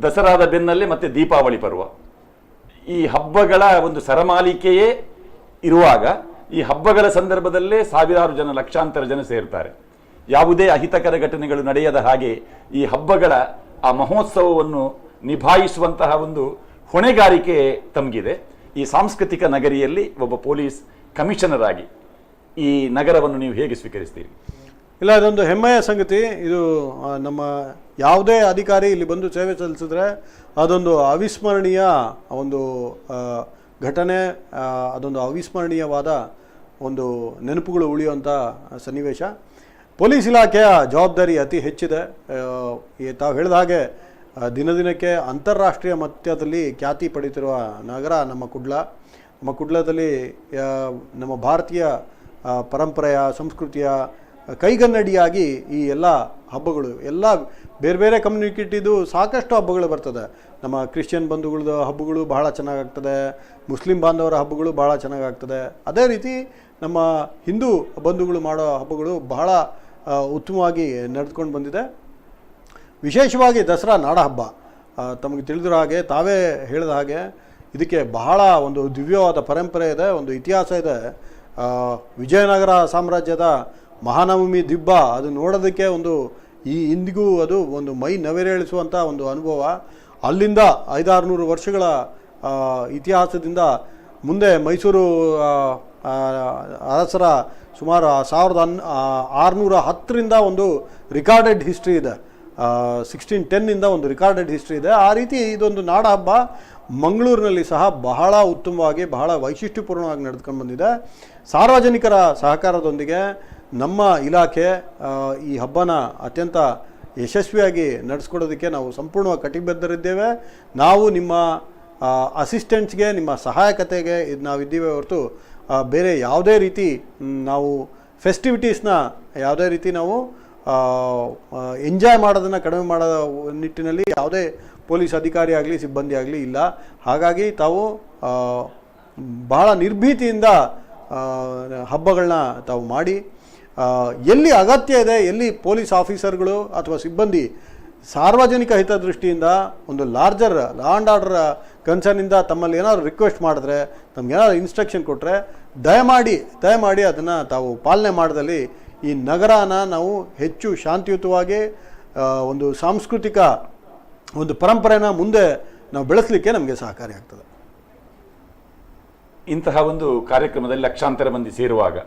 S27: ದಸರಾದ ಬೆನ್ನಲ್ಲೇ ಮತ್ತೆ ದೀಪಾವಳಿ ಪರ್ವ. ಈ ಹಬ್ಬಗಳ ಒಂದು ಸರಮಾಲಿಕೆಯೇ ಇರುವಾಗ ಈ ಹಬ್ಬಗಳ ಸಂದರ್ಭದಲ್ಲೇ ಸಾವಿರಾರು ಜನ, ಲಕ್ಷಾಂತರ ಜನ ಸೇರ್ತಾರೆ. ಯಾವುದೇ ಅಹಿತಕರ ಘಟನೆಗಳು ನಡೆಯದ ಹಾಗೆ ಈ ಹಬ್ಬಗಳ ಆ ಮಹೋತ್ಸವವನ್ನು ನಿಭಾಯಿಸುವಂತಹ ಒಂದು ಹೊಣೆಗಾರಿಕೆ ತಮಗಿದೆ. ಈ ಸಾಂಸ್ಕೃತಿಕ ನಗರಿಯಲ್ಲಿ ಒಬ್ಬ ಪೊಲೀಸ್ ಕಮಿಷನರ್ ಆಗಿ ಈ ನಗರವನ್ನು ನೀವು ಹೇಗೆ ಸ್ವೀಕರಿಸ್ತೀರಿ?
S28: ಇಲ್ಲ, ಇದೊಂದು ಹೆಮ್ಮೆಯ ಸಂಗತಿ. ಇದು ನಮ್ಮ ಯಾವುದೇ ಅಧಿಕಾರಿ ಇಲ್ಲಿ ಬಂದು ಸೇವೆ ಸಲ್ಲಿಸಿದ್ರೆ ಅದೊಂದು ಅವಿಸ್ಮರಣೀಯ ಒಂದು ಘಟನೆ, ಅದೊಂದು ಅವಿಸ್ಮರಣೀಯವಾದ ಒಂದು ನೆನಪುಗಳು ಉಳಿಯುವಂಥ ಸನ್ನಿವೇಶ. ಪೊಲೀಸ್ ಇಲಾಖೆಯ ಜವಾಬ್ದಾರಿ ಅತಿ ಹೆಚ್ಚಿದೆ. ತಾವು ಹೇಳಿದ ಹಾಗೆ ದಿನದಿನಕ್ಕೆ ಅಂತಾರಾಷ್ಟ್ರೀಯ ಮಟ್ಟದಲ್ಲಿ ಖ್ಯಾತಿ ಪಡೆಯುತ್ತಿರುವ ನಗರ ನಮ್ಮ ಕುಡ್ಲ. ನಮ್ಮ ಕುಡ್ಲದಲ್ಲಿ ನಮ್ಮ ಭಾರತೀಯ ಪರಂಪರೆಯ, ಸಂಸ್ಕೃತಿಯ ಕೈಗನ್ನಡಿಯಾಗಿ ಈ ಎಲ್ಲ ಹಬ್ಬಗಳು, ಎಲ್ಲ ಬೇರೆ ಬೇರೆ ಕಮ್ಯುನಿಟಿದು ಸಾಕಷ್ಟು ಹಬ್ಬಗಳು ಬರ್ತದೆ. ನಮ್ಮ ಕ್ರಿಶ್ಚಿಯನ್ ಬಂಧುಗಳದ್ದು ಹಬ್ಬಗಳು ಬಹಳ ಚೆನ್ನಾಗಾಗ್ತದೆ, ಮುಸ್ಲಿಂ ಬಾಂಧವರ ಹಬ್ಬಗಳು ಬಹಳ ಚೆನ್ನಾಗಾಗ್ತದೆ. ಅದೇ ರೀತಿ ನಮ್ಮ ಹಿಂದೂ ಬಂಧುಗಳು ಮಾಡೋ ಹಬ್ಬಗಳು ಬಹಳ ಉತ್ತಮವಾಗಿ ನಡೆದುಕೊಂಡು ಬಂದಿದೆ. ವಿಶೇಷವಾಗಿ ದಸರಾ ನಾಡಹಬ್ಬ. ತಮಗೆ ತಿಳಿದಿರೋ ಹಾಗೆ, ತಾವೇ ಹೇಳಿದ ಹಾಗೆ ಇದಕ್ಕೆ ಬಹಳ ಒಂದು ದಿವ್ಯವಾದ ಪರಂಪರೆ ಇದೆ, ಒಂದು ಇತಿಹಾಸ ಇದೆ. ವಿಜಯನಗರ ಸಾಮ್ರಾಜ್ಯದ ಮಹಾನವಮಿ ದಿಬ್ಬ ಅದು ನೋಡೋದಕ್ಕೆ ಒಂದು ಈ ಇಂದಿಗೂ ಅದು ಒಂದು ಮೈ ನವಿರೇಳಿಸುವಂಥ ಒಂದು ಅನುಭವ. ಅಲ್ಲಿಂದ 500-600 ವರ್ಷಗಳ ಇತಿಹಾಸದಿಂದ ಮುಂದೆ ಮೈಸೂರು ಅರಸರ ಸುಮಾರು 1610ರಿಂದ ಒಂದು ರಿಕಾರ್ಡೆಡ್ ಹಿಸ್ಟ್ರಿ ಇದೆ, 1610 ಒಂದು ರಿಕಾರ್ಡೆಡ್ ಹಿಸ್ಟ್ರಿ ಇದೆ. ಆ ರೀತಿ ಇದೊಂದು ನಾಡ ಹಬ್ಬ ಮಂಗಳೂರಿನಲ್ಲಿ ಸಹ ಬಹಳ ಉತ್ತಮವಾಗಿ, ಬಹಳ ವೈಶಿಷ್ಟ್ಯಪೂರ್ಣವಾಗಿ ನಡೆದುಕೊಂಡು ಬಂದಿದೆ. ಸಾರ್ವಜನಿಕರ ಸಹಕಾರದೊಂದಿಗೆ ನಮ್ಮ ಇಲಾಖೆ ಈ ಹಬ್ಬನ ಅತ್ಯಂತ ಯಶಸ್ವಿಯಾಗಿ ನಡೆಸ್ಕೊಡೋದಕ್ಕೆ ನಾವು ಸಂಪೂರ್ಣವಾಗಿ ಕಟಿಬದ್ಧರಿದ್ದೇವೆ. ನಾವು ನಿಮ್ಮ ಅಸಿಸ್ಟೆಂಟ್ಸ್ಗೆ, ನಿಮ್ಮ ಸಹಾಯಕತೆಗೆ ಇದು ನಾವಿದ್ದೀವಿ ಹೊರತು ಬೇರೆ ಯಾವುದೇ ರೀತಿ ನಾವು ಫೆಸ್ಟಿವಿಟೀಸ್ನ ಯಾವುದೇ ರೀತಿ ನಾವು ಎಂಜಾಯ್ ಮಾಡೋದನ್ನು ಕಡಿಮೆ ಮಾಡೋ ನಿಟ್ಟಿನಲ್ಲಿ ಯಾವುದೇ ಪೊಲೀಸ್ ಅಧಿಕಾರಿ ಆಗಲಿ ಸಿಬ್ಬಂದಿ ಆಗಲಿ ಇಲ್ಲ. ಹಾಗಾಗಿ ತಾವು ಬಹಳ ನಿರ್ಭೀತಿಯಿಂದ ಹಬ್ಬಗಳನ್ನ ತಾವು ಮಾಡಿ, ಎಲ್ಲಿ ಅಗತ್ಯ ಇದೆ, ಎಲ್ಲಿ ಪೊಲೀಸ್ ಆಫೀಸರ್ಗಳು ಅಥವಾ ಸಿಬ್ಬಂದಿ ಸಾರ್ವಜನಿಕ ಹಿತದೃಷ್ಟಿಯಿಂದ ಒಂದು larger law and order ಕನ್ಸರ್ನಿಂದ ತಮ್ಮಲ್ಲಿ ಏನಾದರೂ ರಿಕ್ವೆಸ್ಟ್ ಮಾಡಿದ್ರೆ, ತಮಗೇನಾದ್ರು ಇನ್ಸ್ಟ್ರಕ್ಷನ್ ಕೊಟ್ಟರೆ ದಯಮಾಡಿ ಅದನ್ನು ತಾವು ಪಾಲನೆ ಮಾಡಿದಲ್ಲಿ ಈ ನಗರನ ನಾವು ಹೆಚ್ಚು ಶಾಂತಿಯುತವಾಗಿ ಒಂದು ಸಾಂಸ್ಕೃತಿಕ ಒಂದು ಪರಂಪರೆನ ಮುಂದೆ ನಾವು ಬೆಳೆಸಲಿಕ್ಕೆ ನಮಗೆ ಸಹಕಾರಿಯಾಗ್ತದೆ.
S27: ಇಂತಹ ಒಂದು ಕಾರ್ಯಕ್ರಮದಲ್ಲಿ ಲಕ್ಷಾಂತರ ಮಂದಿ ಸೇರುವಾಗ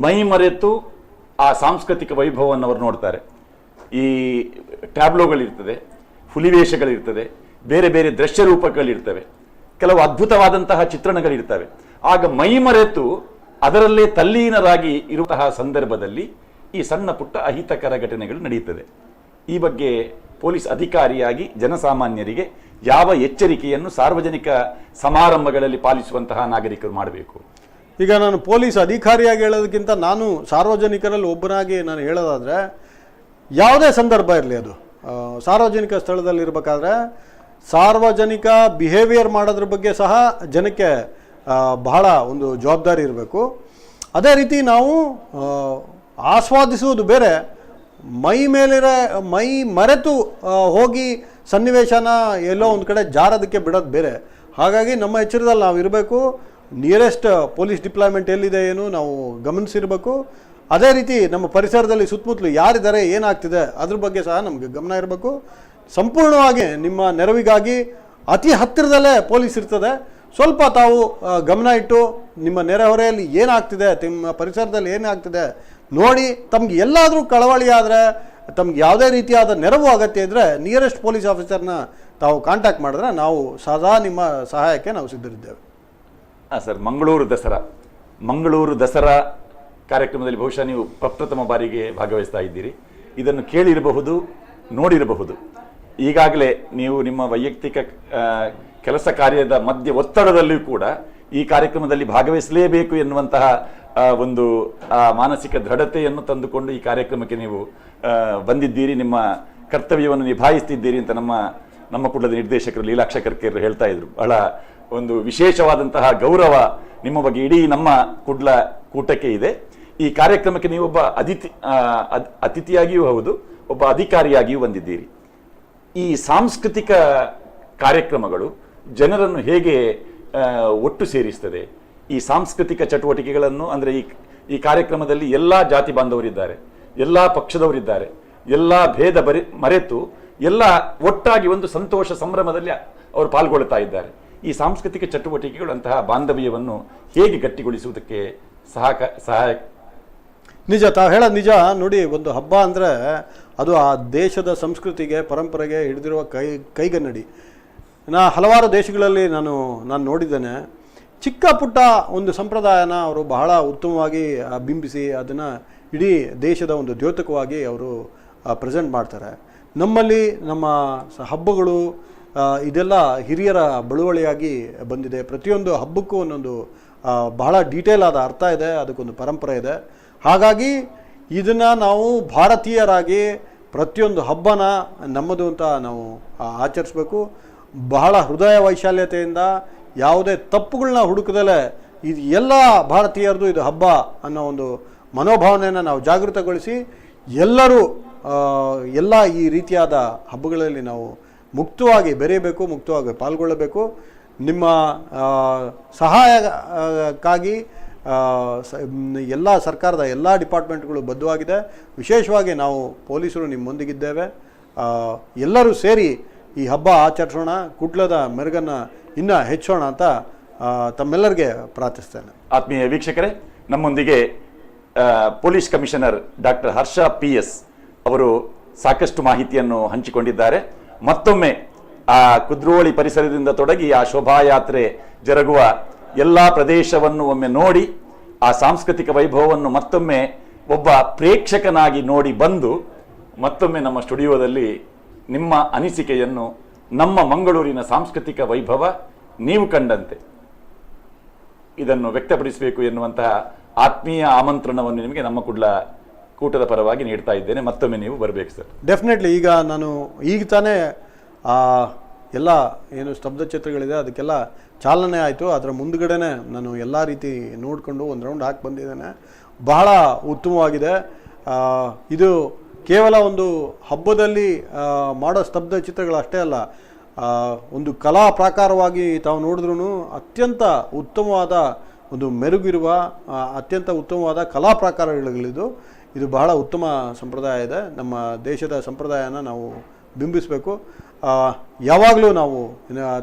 S27: ಮೈ ಮರೆತು ಆ ಸಾಂಸ್ಕೃತಿಕ ವೈಭವವನ್ನು ಅವರು ನೋಡ್ತಾರೆ. ಈ ಟ್ಯಾಬ್ಲೋಗಳಿರ್ತದೆ, ಹುಲಿವೇಷಗಳಿರ್ತದೆ, ಬೇರೆ ಬೇರೆ ದೃಶ್ಯ ರೂಪಗಳಿರ್ತವೆ, ಕೆಲವು ಅದ್ಭುತವಾದಂತಹ ಚಿತ್ರಣಗಳಿರ್ತವೆ. ಆಗ ಮೈ ಮರೆತು ಅದರಲ್ಲೇ ತಲ್ಲೀನರಾಗಿ ಇರುವಂತಹ ಸಂದರ್ಭದಲ್ಲಿ ಈ ಸಣ್ಣ ಪುಟ್ಟ ಅಹಿತಕರ ಘಟನೆಗಳು ನಡೆಯುತ್ತದೆ. ಈ ಬಗ್ಗೆ ಪೊಲೀಸ್ ಅಧಿಕಾರಿಯಾಗಿ ಜನಸಾಮಾನ್ಯರಿಗೆ ಯಾವ ಎಚ್ಚರಿಕೆಯನ್ನು ಸಾರ್ವಜನಿಕ ಸಮಾರಂಭಗಳಲ್ಲಿ ಪಾಲಿಸುವಂತಹ ನಾಗರಿಕರು ಮಾಡಬೇಕು?
S28: ಈಗ ನಾನು ಪೊಲೀಸ್ ಅಧಿಕಾರಿಯಾಗಿ ಹೇಳೋದಕ್ಕಿಂತ ನಾನು ಸಾರ್ವಜನಿಕರಲ್ಲಿ ಒಬ್ಬನಾಗಿ ನಾನು ಹೇಳೋದಾದರೆ, ಯಾವುದೇ ಸಂದರ್ಭ ಇರಲಿ, ಅದು ಸಾರ್ವಜನಿಕ ಸ್ಥಳದಲ್ಲಿರಬೇಕಾದ್ರೆ ಸಾರ್ವಜನಿಕ ಬಿಹೇವಿಯರ್ ಮಾಡೋದ್ರ ಬಗ್ಗೆ ಸಹ ಜನಕ್ಕೆ ಬಹಳ ಒಂದು ಜವಾಬ್ದಾರಿ ಇರಬೇಕು. ಅದೇ ರೀತಿ ನಾವು ಆಸ್ವಾದಿಸುವುದು ಬೇರೆ, ಮೈ ಮರೆತು ಹೋಗಿ ಸನ್ನಿವೇಶನ ಎಲ್ಲೋ ಒಂದು ಕಡೆ ಜಾರೋದಕ್ಕೆ ಬಿಡೋದು ಬೇರೆ. ಹಾಗಾಗಿ ನಮ್ಮ ಎಚ್ಚರದಲ್ಲಿ ನಾವು ಇರಬೇಕು. Nearest police deployment ಎಲ್ಲಿದೆ ಏನು ನಾವು ಗಮನಿಸಿರಬೇಕು. ಅದೇ ರೀತಿ ನಮ್ಮ ಪರಿಸರದಲ್ಲಿ ಸುತ್ತಮುತ್ತಲು ಯಾರಿದ್ದಾರೆ, ಏನಾಗ್ತಿದೆ ಅದ್ರ ಬಗ್ಗೆ ಸಹ ನಮಗೆ ಗಮನ ಇರಬೇಕು. ಸಂಪೂರ್ಣವಾಗಿ ನಿಮ್ಮ ನೆರವಿಗಾಗಿ ಅತಿ ಹತ್ತಿರದಲ್ಲೇ ಪೊಲೀಸ್ ಇರ್ತದೆ. ಸ್ವಲ್ಪ ತಾವು ಗಮನ ಇಟ್ಟು ನಿಮ್ಮ ನೆರೆಹೊರೆಯಲ್ಲಿ ಏನಾಗ್ತಿದೆ, ನಿಮ್ಮ ಪರಿಸರದಲ್ಲಿ ಏನಾಗ್ತಿದೆ ನೋಡಿ, ತಮ್ಗೆ ಎಲ್ಲಾದರೂ ಕಳವಳಿ ಆದರೆ, ತಮ್ಗೆ ಯಾವುದೇ ರೀತಿಯಾದ ನೆರವು ಅಗತ್ಯ ಇದ್ದರೆ ನಿಯರೆಸ್ಟ್ ಪೊಲೀಸ್ ಆಫೀಸರ್ನ ತಾವು ಕಾಂಟ್ಯಾಕ್ಟ್ ಮಾಡಿದ್ರೆ ನಾವು ಸದಾ ನಿಮ್ಮ ಸಹಾಯಕ್ಕೆ ನಾವು ಸಿದ್ಧರಿದ್ದೇವೆ.
S27: ಹಾಂ ಸರ್, ಮಂಗಳೂರು ದಸರಾ ಕಾರ್ಯಕ್ರಮದಲ್ಲಿ ಬಹುಶಃ ನೀವು ಪ್ರಪ್ರಥಮ ಬಾರಿಗೆ ಭಾಗವಹಿಸ್ತಾ ಇದ್ದೀರಿ. ಇದನ್ನು ಕೇಳಿರಬಹುದು, ನೋಡಿರಬಹುದು. ಈಗಾಗಲೇ ನೀವು ನಿಮ್ಮ ವೈಯಕ್ತಿಕ ಕೆಲಸ ಕಾರ್ಯದ ಮಧ್ಯೆ ಒತ್ತಡದಲ್ಲಿಯೂ ಕೂಡ ಈ ಕಾರ್ಯಕ್ರಮದಲ್ಲಿ ಭಾಗವಹಿಸಲೇಬೇಕು ಎನ್ನುವಂತಹ ಒಂದು ಮಾನಸಿಕ ದೃಢತೆಯನ್ನು ತಂದುಕೊಂಡು ಈ ಕಾರ್ಯಕ್ರಮಕ್ಕೆ ನೀವು ಬಂದಿದ್ದೀರಿ, ನಿಮ್ಮ ಕರ್ತವ್ಯವನ್ನು ನಿಭಾಯಿಸ್ತಿದ್ದೀರಿ ಅಂತ ನಮ್ಮ ಕೂಟದ ನಿರ್ದೇಶಕರು ಲೀಲಾಕ್ಷ ಕರ್ಕೇರು ಹೇಳ್ತಾ ಇದ್ರು. ಬಹಳ ಒಂದು ವಿಶೇಷವಾದಂತಹ ಗೌರವ ನಿಮ್ಮ ಬಗ್ಗೆ ಇಡೀ ನಮ್ಮ ಕುಡ್ಲ ಕೂಟಕ್ಕೆ ಇದೆ. ಈ ಕಾರ್ಯಕ್ರಮಕ್ಕೆ ನೀವು ಒಬ್ಬ ಅತಿಥಿಯಾಗಿಯೂ ಹೌದು, ಒಬ್ಬ ಅಧಿಕಾರಿಯಾಗಿಯೂ ಬಂದಿದ್ದೀರಿ. ಈ ಸಾಂಸ್ಕೃತಿಕ ಕಾರ್ಯಕ್ರಮಗಳು ಜನರನ್ನು ಹೇಗೆ ಒಟ್ಟು ಸೇರಿಸ್ತದೆ? ಈ ಸಾಂಸ್ಕೃತಿಕ ಚಟುವಟಿಕೆಗಳನ್ನು ಅಂದರೆ ಈ ಕಾರ್ಯಕ್ರಮದಲ್ಲಿ ಎಲ್ಲ ಜಾತಿ ಬಾಂಧವರಿದ್ದಾರೆ, ಎಲ್ಲ ಪಕ್ಷದವರಿದ್ದಾರೆ, ಎಲ್ಲ ಭೇದ ಮರೆತು ಎಲ್ಲ ಒಟ್ಟಾಗಿ ಒಂದು ಸಂತೋಷ ಸಂಭ್ರಮದಲ್ಲಿ ಅವರು ಪಾಲ್ಗೊಳ್ತಾ ಇದ್ದಾರೆ. ಈ ಸಾಂಸ್ಕೃತಿಕ ಚಟುವಟಿಕೆಗಳು ಅಂತಹ ಬಾಂಧವ್ಯವನ್ನು ಹೇಗೆ ಗಟ್ಟಿಗೊಳಿಸುವುದಕ್ಕೆ ಸಹಾಯ?
S28: ನಿಜ, ತಾವು ಹೇಳೋದು ನಿಜ. ನೋಡಿ, ಒಂದು ಹಬ್ಬ ಅಂದರೆ ಅದು ಆ ದೇಶದ ಸಂಸ್ಕೃತಿಗೆ, ಪರಂಪರೆಗೆ ಹಿಡಿದಿರುವ ಕೈಗನ್ನಡಿ. ಹಲವಾರು ದೇಶಗಳಲ್ಲಿ ನಾನು ನೋಡಿದ್ದೇನೆ, ಚಿಕ್ಕ ಪುಟ್ಟ ಒಂದು ಸಂಪ್ರದಾಯನ ಅವರು ಬಹಳ ಉತ್ತಮವಾಗಿ ಬಿಂಬಿಸಿ ಅದನ್ನು ಇಡೀ ದೇಶದ ಒಂದು ದ್ಯೋತಕವಾಗಿ ಅವರು ಪ್ರೆಸೆಂಟ್ ಮಾಡ್ತಾರೆ. ನಮ್ಮಲ್ಲಿ ನಮ್ಮ ಹಬ್ಬಗಳು ಇದೆಲ್ಲ ಹಿರಿಯರ ಬಳುವಳಿಯಾಗಿ ಬಂದಿದೆ. ಪ್ರತಿಯೊಂದು ಹಬ್ಬಕ್ಕೂ ಒಂದೊಂದು ಬಹಳ ಡೀಟೇಲ್ ಆದ ಅರ್ಥ ಇದೆ, ಅದಕ್ಕೊಂದು ಪರಂಪರೆ ಇದೆ. ಹಾಗಾಗಿ ಇದನ್ನು ನಾವು ಭಾರತೀಯರಾಗಿ ಪ್ರತಿಯೊಂದು ಹಬ್ಬನ ನಮ್ಮದು ಅಂತ ನಾವು ಆಚರಿಸ್ಬೇಕು. ಬಹಳ ಹೃದಯ ವೈಶಾಲ್ಯತೆಯಿಂದ ಯಾವುದೇ ತಪ್ಪುಗಳನ್ನ ಹುಡುಕದಲ್ಲೇ ಇದು ಎಲ್ಲ ಭಾರತೀಯರದು ಇದು ಹಬ್ಬ ಅನ್ನೋ ಒಂದು ಮನೋಭಾವನೆಯನ್ನು ನಾವು ಜಾಗೃತಗೊಳಿಸಿ ಎಲ್ಲರೂ ಎಲ್ಲ ಈ ರೀತಿಯಾದ ಹಬ್ಬಗಳಲ್ಲಿ ನಾವು ಮುಕ್ತವಾಗಿ ಬೆರೆಯಬೇಕು, ಮುಕ್ತವಾಗಿ ಪಾಲ್ಗೊಳ್ಳಬೇಕು. ನಿಮ್ಮ ಸಹಾಯಕ್ಕಾಗಿ ಎಲ್ಲ ಸರ್ಕಾರದ ಎಲ್ಲ ಡಿಪಾರ್ಟ್ಮೆಂಟ್ಗಳು ಬದ್ಧವಾಗಿದೆ. ವಿಶೇಷವಾಗಿ ನಾವು ಪೊಲೀಸರು ನಿಮ್ಮೊಂದಿಗಿದ್ದೇವೆ. ಎಲ್ಲರೂ ಸೇರಿ ಈ ಹಬ್ಬ ಆಚರಿಸೋಣ, ಕುಡ್ಲದ ಮೆರುಗನ್ನು ಇನ್ನೂ ಹೆಚ್ಚೋಣ ಅಂತ ತಮ್ಮೆಲ್ಲರಿಗೆ ಪ್ರಾರ್ಥಿಸ್ತೇನೆ.
S27: ಆತ್ಮೀಯ ವೀಕ್ಷಕರೇ, ನಮ್ಮೊಂದಿಗೆ police commissioner doctor Harsha PS ಅವರು ಸಾಕಷ್ಟು ಮಾಹಿತಿಯನ್ನು ಹಂಚಿಕೊಂಡಿದ್ದಾರೆ. ಮತ್ತೊಮ್ಮೆ ಆ ಕುದ್ರೋಳಿ ಪರಿಸರದಿಂದ ತೊಡಗಿ ಆ ಶೋಭಾಯಾತ್ರೆ ಜರುಗುವ ಎಲ್ಲ ಪ್ರದೇಶವನ್ನು ಒಮ್ಮೆ ನೋಡಿ ಆ ಸಾಂಸ್ಕೃತಿಕ ವೈಭವವನ್ನು ಮತ್ತೊಮ್ಮೆ ಒಬ್ಬ ಪ್ರೇಕ್ಷಕನಾಗಿ ನೋಡಿ ಬಂದು ಮತ್ತೊಮ್ಮೆ ನಮ್ಮ ಸ್ಟುಡಿಯೋದಲ್ಲಿ ನಿಮ್ಮ ಅನಿಸಿಕೆಯನ್ನು, ನಮ್ಮ ಮಂಗಳೂರಿನ ಸಾಂಸ್ಕೃತಿಕ ವೈಭವ ನೀವು ಕಂಡಂತೆ ಇದನ್ನು ವ್ಯಕ್ತಪಡಿಸಬೇಕು ಎನ್ನುವಂತಹ ಆತ್ಮೀಯ ಆಮಂತ್ರಣವನ್ನು ನಿಮಗೆ ನಮ್ಮ ಕುಡ್ಲ ಕೂಟದ ಪರವಾಗಿ ನೀಡ್ತಾ ಇದ್ದೇನೆ. ಮತ್ತೊಮ್ಮೆ ನೀವು ಬರಬೇಕು ಸರ್.
S28: ಡೆಫಿನೆಟ್ಲಿ. ಈಗ ನಾನು ಈಗ ತಾನೇ ಎಲ್ಲ ಏನು ಸ್ತಬ್ಧ ಚಿತ್ರಗಳಿದೆ ಅದಕ್ಕೆಲ್ಲ ಚಾಲನೆ ಆಯಿತು. ಅದರ ಮುಂದ್ಗಡೆನೆ ನಾನು ಎಲ್ಲ ರೀತಿ ನೋಡಿಕೊಂಡು ಒಂದು ರೌಂಡ್ ಹಾಕಿ ಬಂದಿದ್ದೇನೆ. ಬಹಳ ಉತ್ತಮವಾಗಿದೆ. ಇದು ಕೇವಲ ಒಂದು ಹಬ್ಬದಲ್ಲಿ ಮಾಡೋ ಸ್ತಬ್ಧ ಚಿತ್ರಗಳಷ್ಟೇ ಅಲ್ಲ, ಒಂದು ಕಲಾ ಪ್ರಾಕಾರವಾಗಿ ತಾವು ನೋಡಿದ್ರೂ ಅತ್ಯಂತ ಉತ್ತಮವಾದ ಒಂದು ಮೆರುಗಿರುವ ಅತ್ಯಂತ ಉತ್ತಮವಾದ ಕಲಾ ಪ್ರಾಕಾರಗಳಿದು. ಇದು ಬಹಳ ಉತ್ತಮ ಸಂಪ್ರದಾಯ ಇದೆ. ನಮ್ಮ ದೇಶದ ಸಂಪ್ರದಾಯನ ನಾವು ಬಿಂಬಿಸಬೇಕು. ಯಾವಾಗಲೂ ನಾವು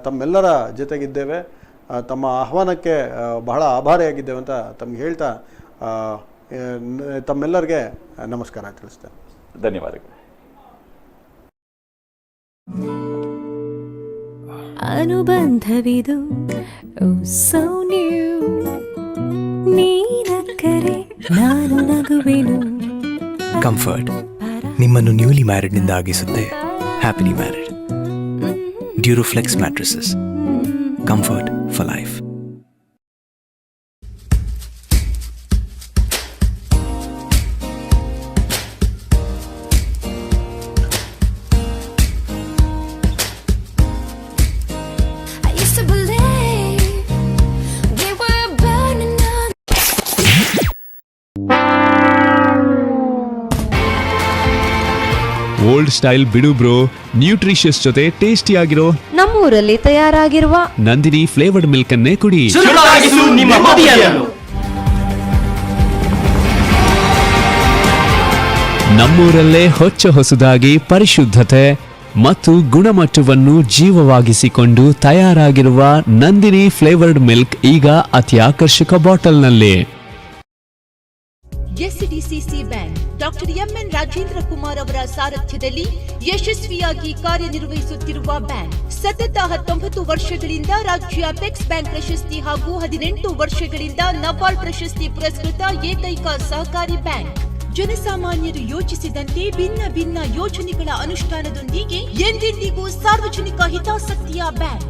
S28: ತಮ್ಮೆಲ್ಲರ ಜೊತೆಗಿದ್ದೇವೆ. ತಮ್ಮ ಆಹ್ವಾನಕ್ಕೆ ಬಹಳ ಆಭಾರಿಯಾಗಿದ್ದೇವೆ ಅಂತ ತಮ್ಗೆ ಹೇಳ್ತಾ ತಮ್ಮೆಲ್ಲರಿಗೆ ನಮಸ್ಕಾರ ತಿಳಿಸ್ತೇನೆ.
S27: ಧನ್ಯವಾದಗಳು.
S4: ಅನುಬಂಧವಿದು ಸೋ ನ್ಯೂ, ನೀನಕ್ಕರೆ ನಾನು ನಗುವೆನು.
S15: ಕಂಫರ್ಟ್ ನಿಮ್ಮನ್ನು ನ್ಯೂಲಿ ಮ್ಯಾರಿಡ್ನಿಂದ ಆಗಿಸುತ್ತೆ happily married. Duroflex mattresses, comfort for life.
S4: I used to believe we were burning on.
S16: Old style ಬಿಡು ಬ್ರೋ, ನ್ಯೂಟ್ರಿಷಿಯಸ್ ಜೊತೆ ಟೇಸ್ಟಿ ಆಗಿರೋ
S12: ನಮ್ಮೂರಲ್ಲಿ ತಯಾರಾಗಿರುವ
S16: ನಂದಿನಿ ಫ್ಲೇವರ್ಡ್ ಮಿಲ್ಕ್ ಅನ್ನೇ ಕುಡಿ.
S18: ನಿಮ್ಮ ಮದಿಯನ್ನು.
S16: ನಮ್ಮೂರಲ್ಲೇ ಹೊಚ್ಚ ಹೊಸದಾಗಿ ಪರಿಶುದ್ಧತೆ ಮತ್ತು ಗುಣಮಟ್ಟವನ್ನು ಜೀವವಾಗಿಸಿಕೊಂಡು ತಯಾರಾಗಿರುವ ನಂದಿನಿ ಫ್ಲೇವರ್ಡ್ ಮಿಲ್ಕ್ ಈಗ ಅತಿ ಆಕರ್ಷಕ ಬಾಟಲ್ನಲ್ಲಿ.
S19: SDCC bank doctor MN Rajendra Kumar ಅವರ ಸಾರಥ್ಯದಲ್ಲಿ ಯಶಸ್ವಿಯಾಗಿ ಕಾರ್ಯನಿರ್ವಹಿಸುತ್ತಿರುವ ಬ್ಯಾಂಕ್ ಸತತ 19 ವರ್ಷಗಳಿಂದ ರಾಜ್ಯ ಅಪೆಕ್ಸ್ ಬ್ಯಾಂಕ್ ಪ್ರಶಸ್ತಿ ಹಾಗೂ 18 ವರ್ಷಗಳಿಂದ ನಬಾರ್ಡ್ ಪ್ರಶಸ್ತಿ ಪುರಸ್ಕೃತ ಏಕೈಕ ಸಹಕಾರಿ ಬ್ಯಾಂಕ್. ಜನಸಾಮಾನ್ಯರು ಯೋಚಿಸಿದಂತೆ ಭಿನ್ನ ಭಿನ್ನ ಯೋಜನೆಗಳ ಅನುಷ್ಠಾನದೊಂದಿಗೆ ಎಂದೆಂದಿಗೂ ಸಾರ್ವಜನಿಕ ಹಿತಾಸಕ್ತಿಯ ಬ್ಯಾಂಕ್.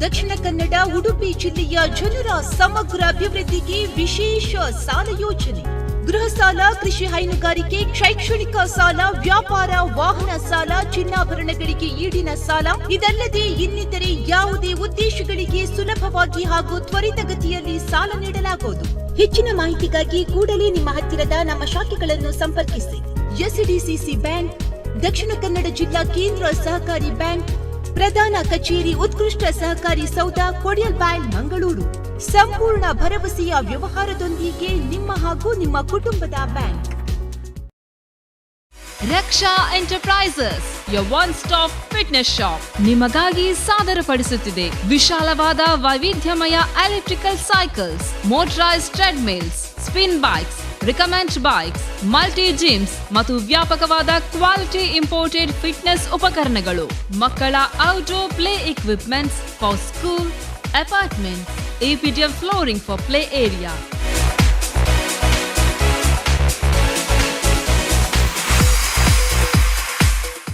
S19: ದಕ್ಷಿಣ ಕನ್ನಡ, ಉಡುಪಿ ಜಿಲ್ಲೆಯ ಜನರ ಸಮಗ್ರ ಅಭಿವೃದ್ಧಿಗೆ ವಿಶೇಷ ಸಾಲ ಯೋಜನೆ, ಗೃಹ ಸಾಲ, ಕೃಷಿ, ಹೈನುಗಾರಿಕೆ, ಶೈಕ್ಷಣಿಕ ಸಾಲ, ವ್ಯಾಪಾರ, ವಾಹನ ಸಾಲ, ಚಿನ್ನಾಭರಣಗಳಿಗೆ ಈಡಿನ ಸಾಲ, ಇದಲ್ಲದೆ ಇನ್ನಿತರೆ ಯಾವುದೇ ಉದ್ದೇಶಗಳಿಗೆ ಸುಲಭವಾಗಿ ಹಾಗೂ ತ್ವರಿತಗತಿಯಲ್ಲಿ ಸಾಲ ನೀಡಲಾಗುವುದು. ಹೆಚ್ಚಿನ ಮಾಹಿತಿಗಾಗಿ ಕೂಡಲೇ ನಿಮ್ಮ ಹತ್ತಿರದ ನಮ್ಮ ಶಾಖೆಗಳನ್ನು ಸಂಪರ್ಕಿಸಿ. ಎಸ್ಡಿಸಿಸಿ ಬ್ಯಾಂಕ್, ದಕ್ಷಿಣ ಕನ್ನಡ ಜಿಲ್ಲಾ ಕೇಂದ್ರ ಸಹಕಾರಿ ಬ್ಯಾಂಕ್, ಪ್ರಧಾನ ಕಚೇರಿ ಉತ್ಕೃಷ್ಟ ಸಹಕಾರಿ ಸೌಧ, ಕೊಡಿಯಲ್ಬೈಲ್, ಮಂಗಳೂರು. ಸಂಪೂರ್ಣ ಭರವಸೆಯ ವ್ಯವಹಾರದೊಂದಿಗೆ ನಿಮ್ಮ ಹಾಗೂ ನಿಮ್ಮ ಕುಟುಂಬದ bank.
S11: Raksha Enterprises, your one stop fitness shop, ನಿಮಗಾಗಿ ಸಾದರಪಡಿಸುತ್ತಿದೆ ವಿಶಾಲವಾದ ವೈವಿಧ್ಯಮಯ electrical cycles, motorised treadmills, spin bikes, recumbent bikes, multi gyms ಮತ್ತು ವ್ಯಾಪಕವಾದ ಕ್ವಾಲಿಟಿ ಇಂಪೋರ್ಟೆಡ್ ಫಿಟ್ನೆಸ್ ಉಪಕರಣಗಳು, ಮಕ್ಕಳ outdoor play equipments for school, apartment, EPDM flooring for play area,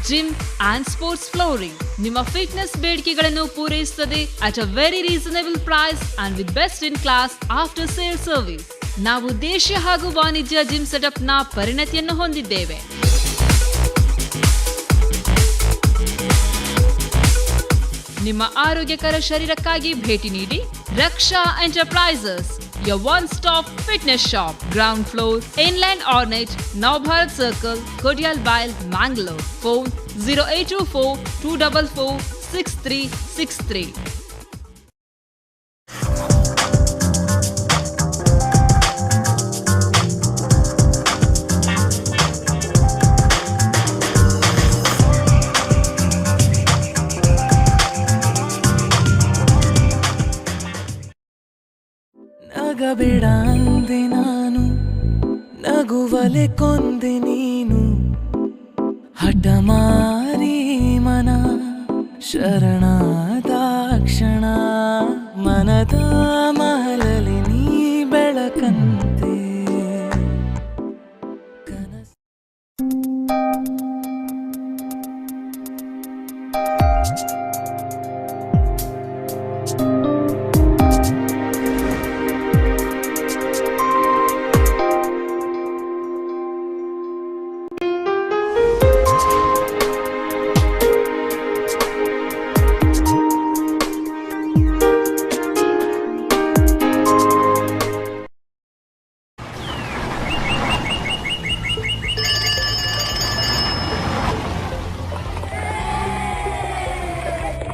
S11: gym and sports flooring. ನಿಮ್ಮ fitness ಬೇಡಿಕೆಗಳನ್ನು ಪೂರೈಸುತ್ತದೆ at a very reasonable price and with best in class after sale service. ನಾವು ದೇಶೀಯ ಹಾಗೂ ವಾಣಿಜ್ಯ gym ಸೆಟಪ್ನ ಪರಿಣತಿಯನ್ನು ಹೊಂದಿದ್ದೇವೆ. ನಿಮ್ಮ ಆರೋಗ್ಯಕರ ಶರೀರಕ್ಕಾಗಿ ಭೇಟಿ ನೀಡಿ ರಕ್ಷಾ Enterprises, your one stop fitness shop, ground floor, inland Ornate, Navabharat Circle, Kodialbail, Mangalore. Phone 0824 244 6363.
S21: ನಗಬೇಡ ಅಂದೆ ನಾನು, ನಗುವಲೆ ಕೊಂದೆ ನೀನು. ಹಠಮಾರಿ ಮನ ಶರಣಾದ ಕ್ಷಣ ಮನದ ಮಹಲಿಗೆ.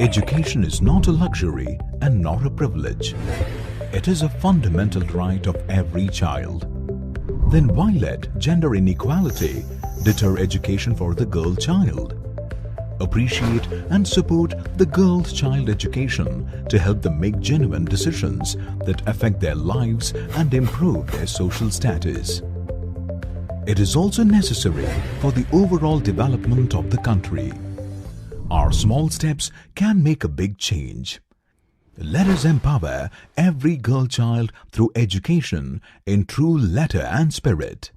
S7: Education is not a luxury and not a privilege. It is a fundamental right of every child. Then why let gender inequality deter education for the girl child? Appreciate and support the girl child education to help them make genuine decisions that affect their lives and improve their social status. It is also necessary for the overall development of the country. Our small steps can make a big change. Let us empower every girl child through education in true letter and spirit.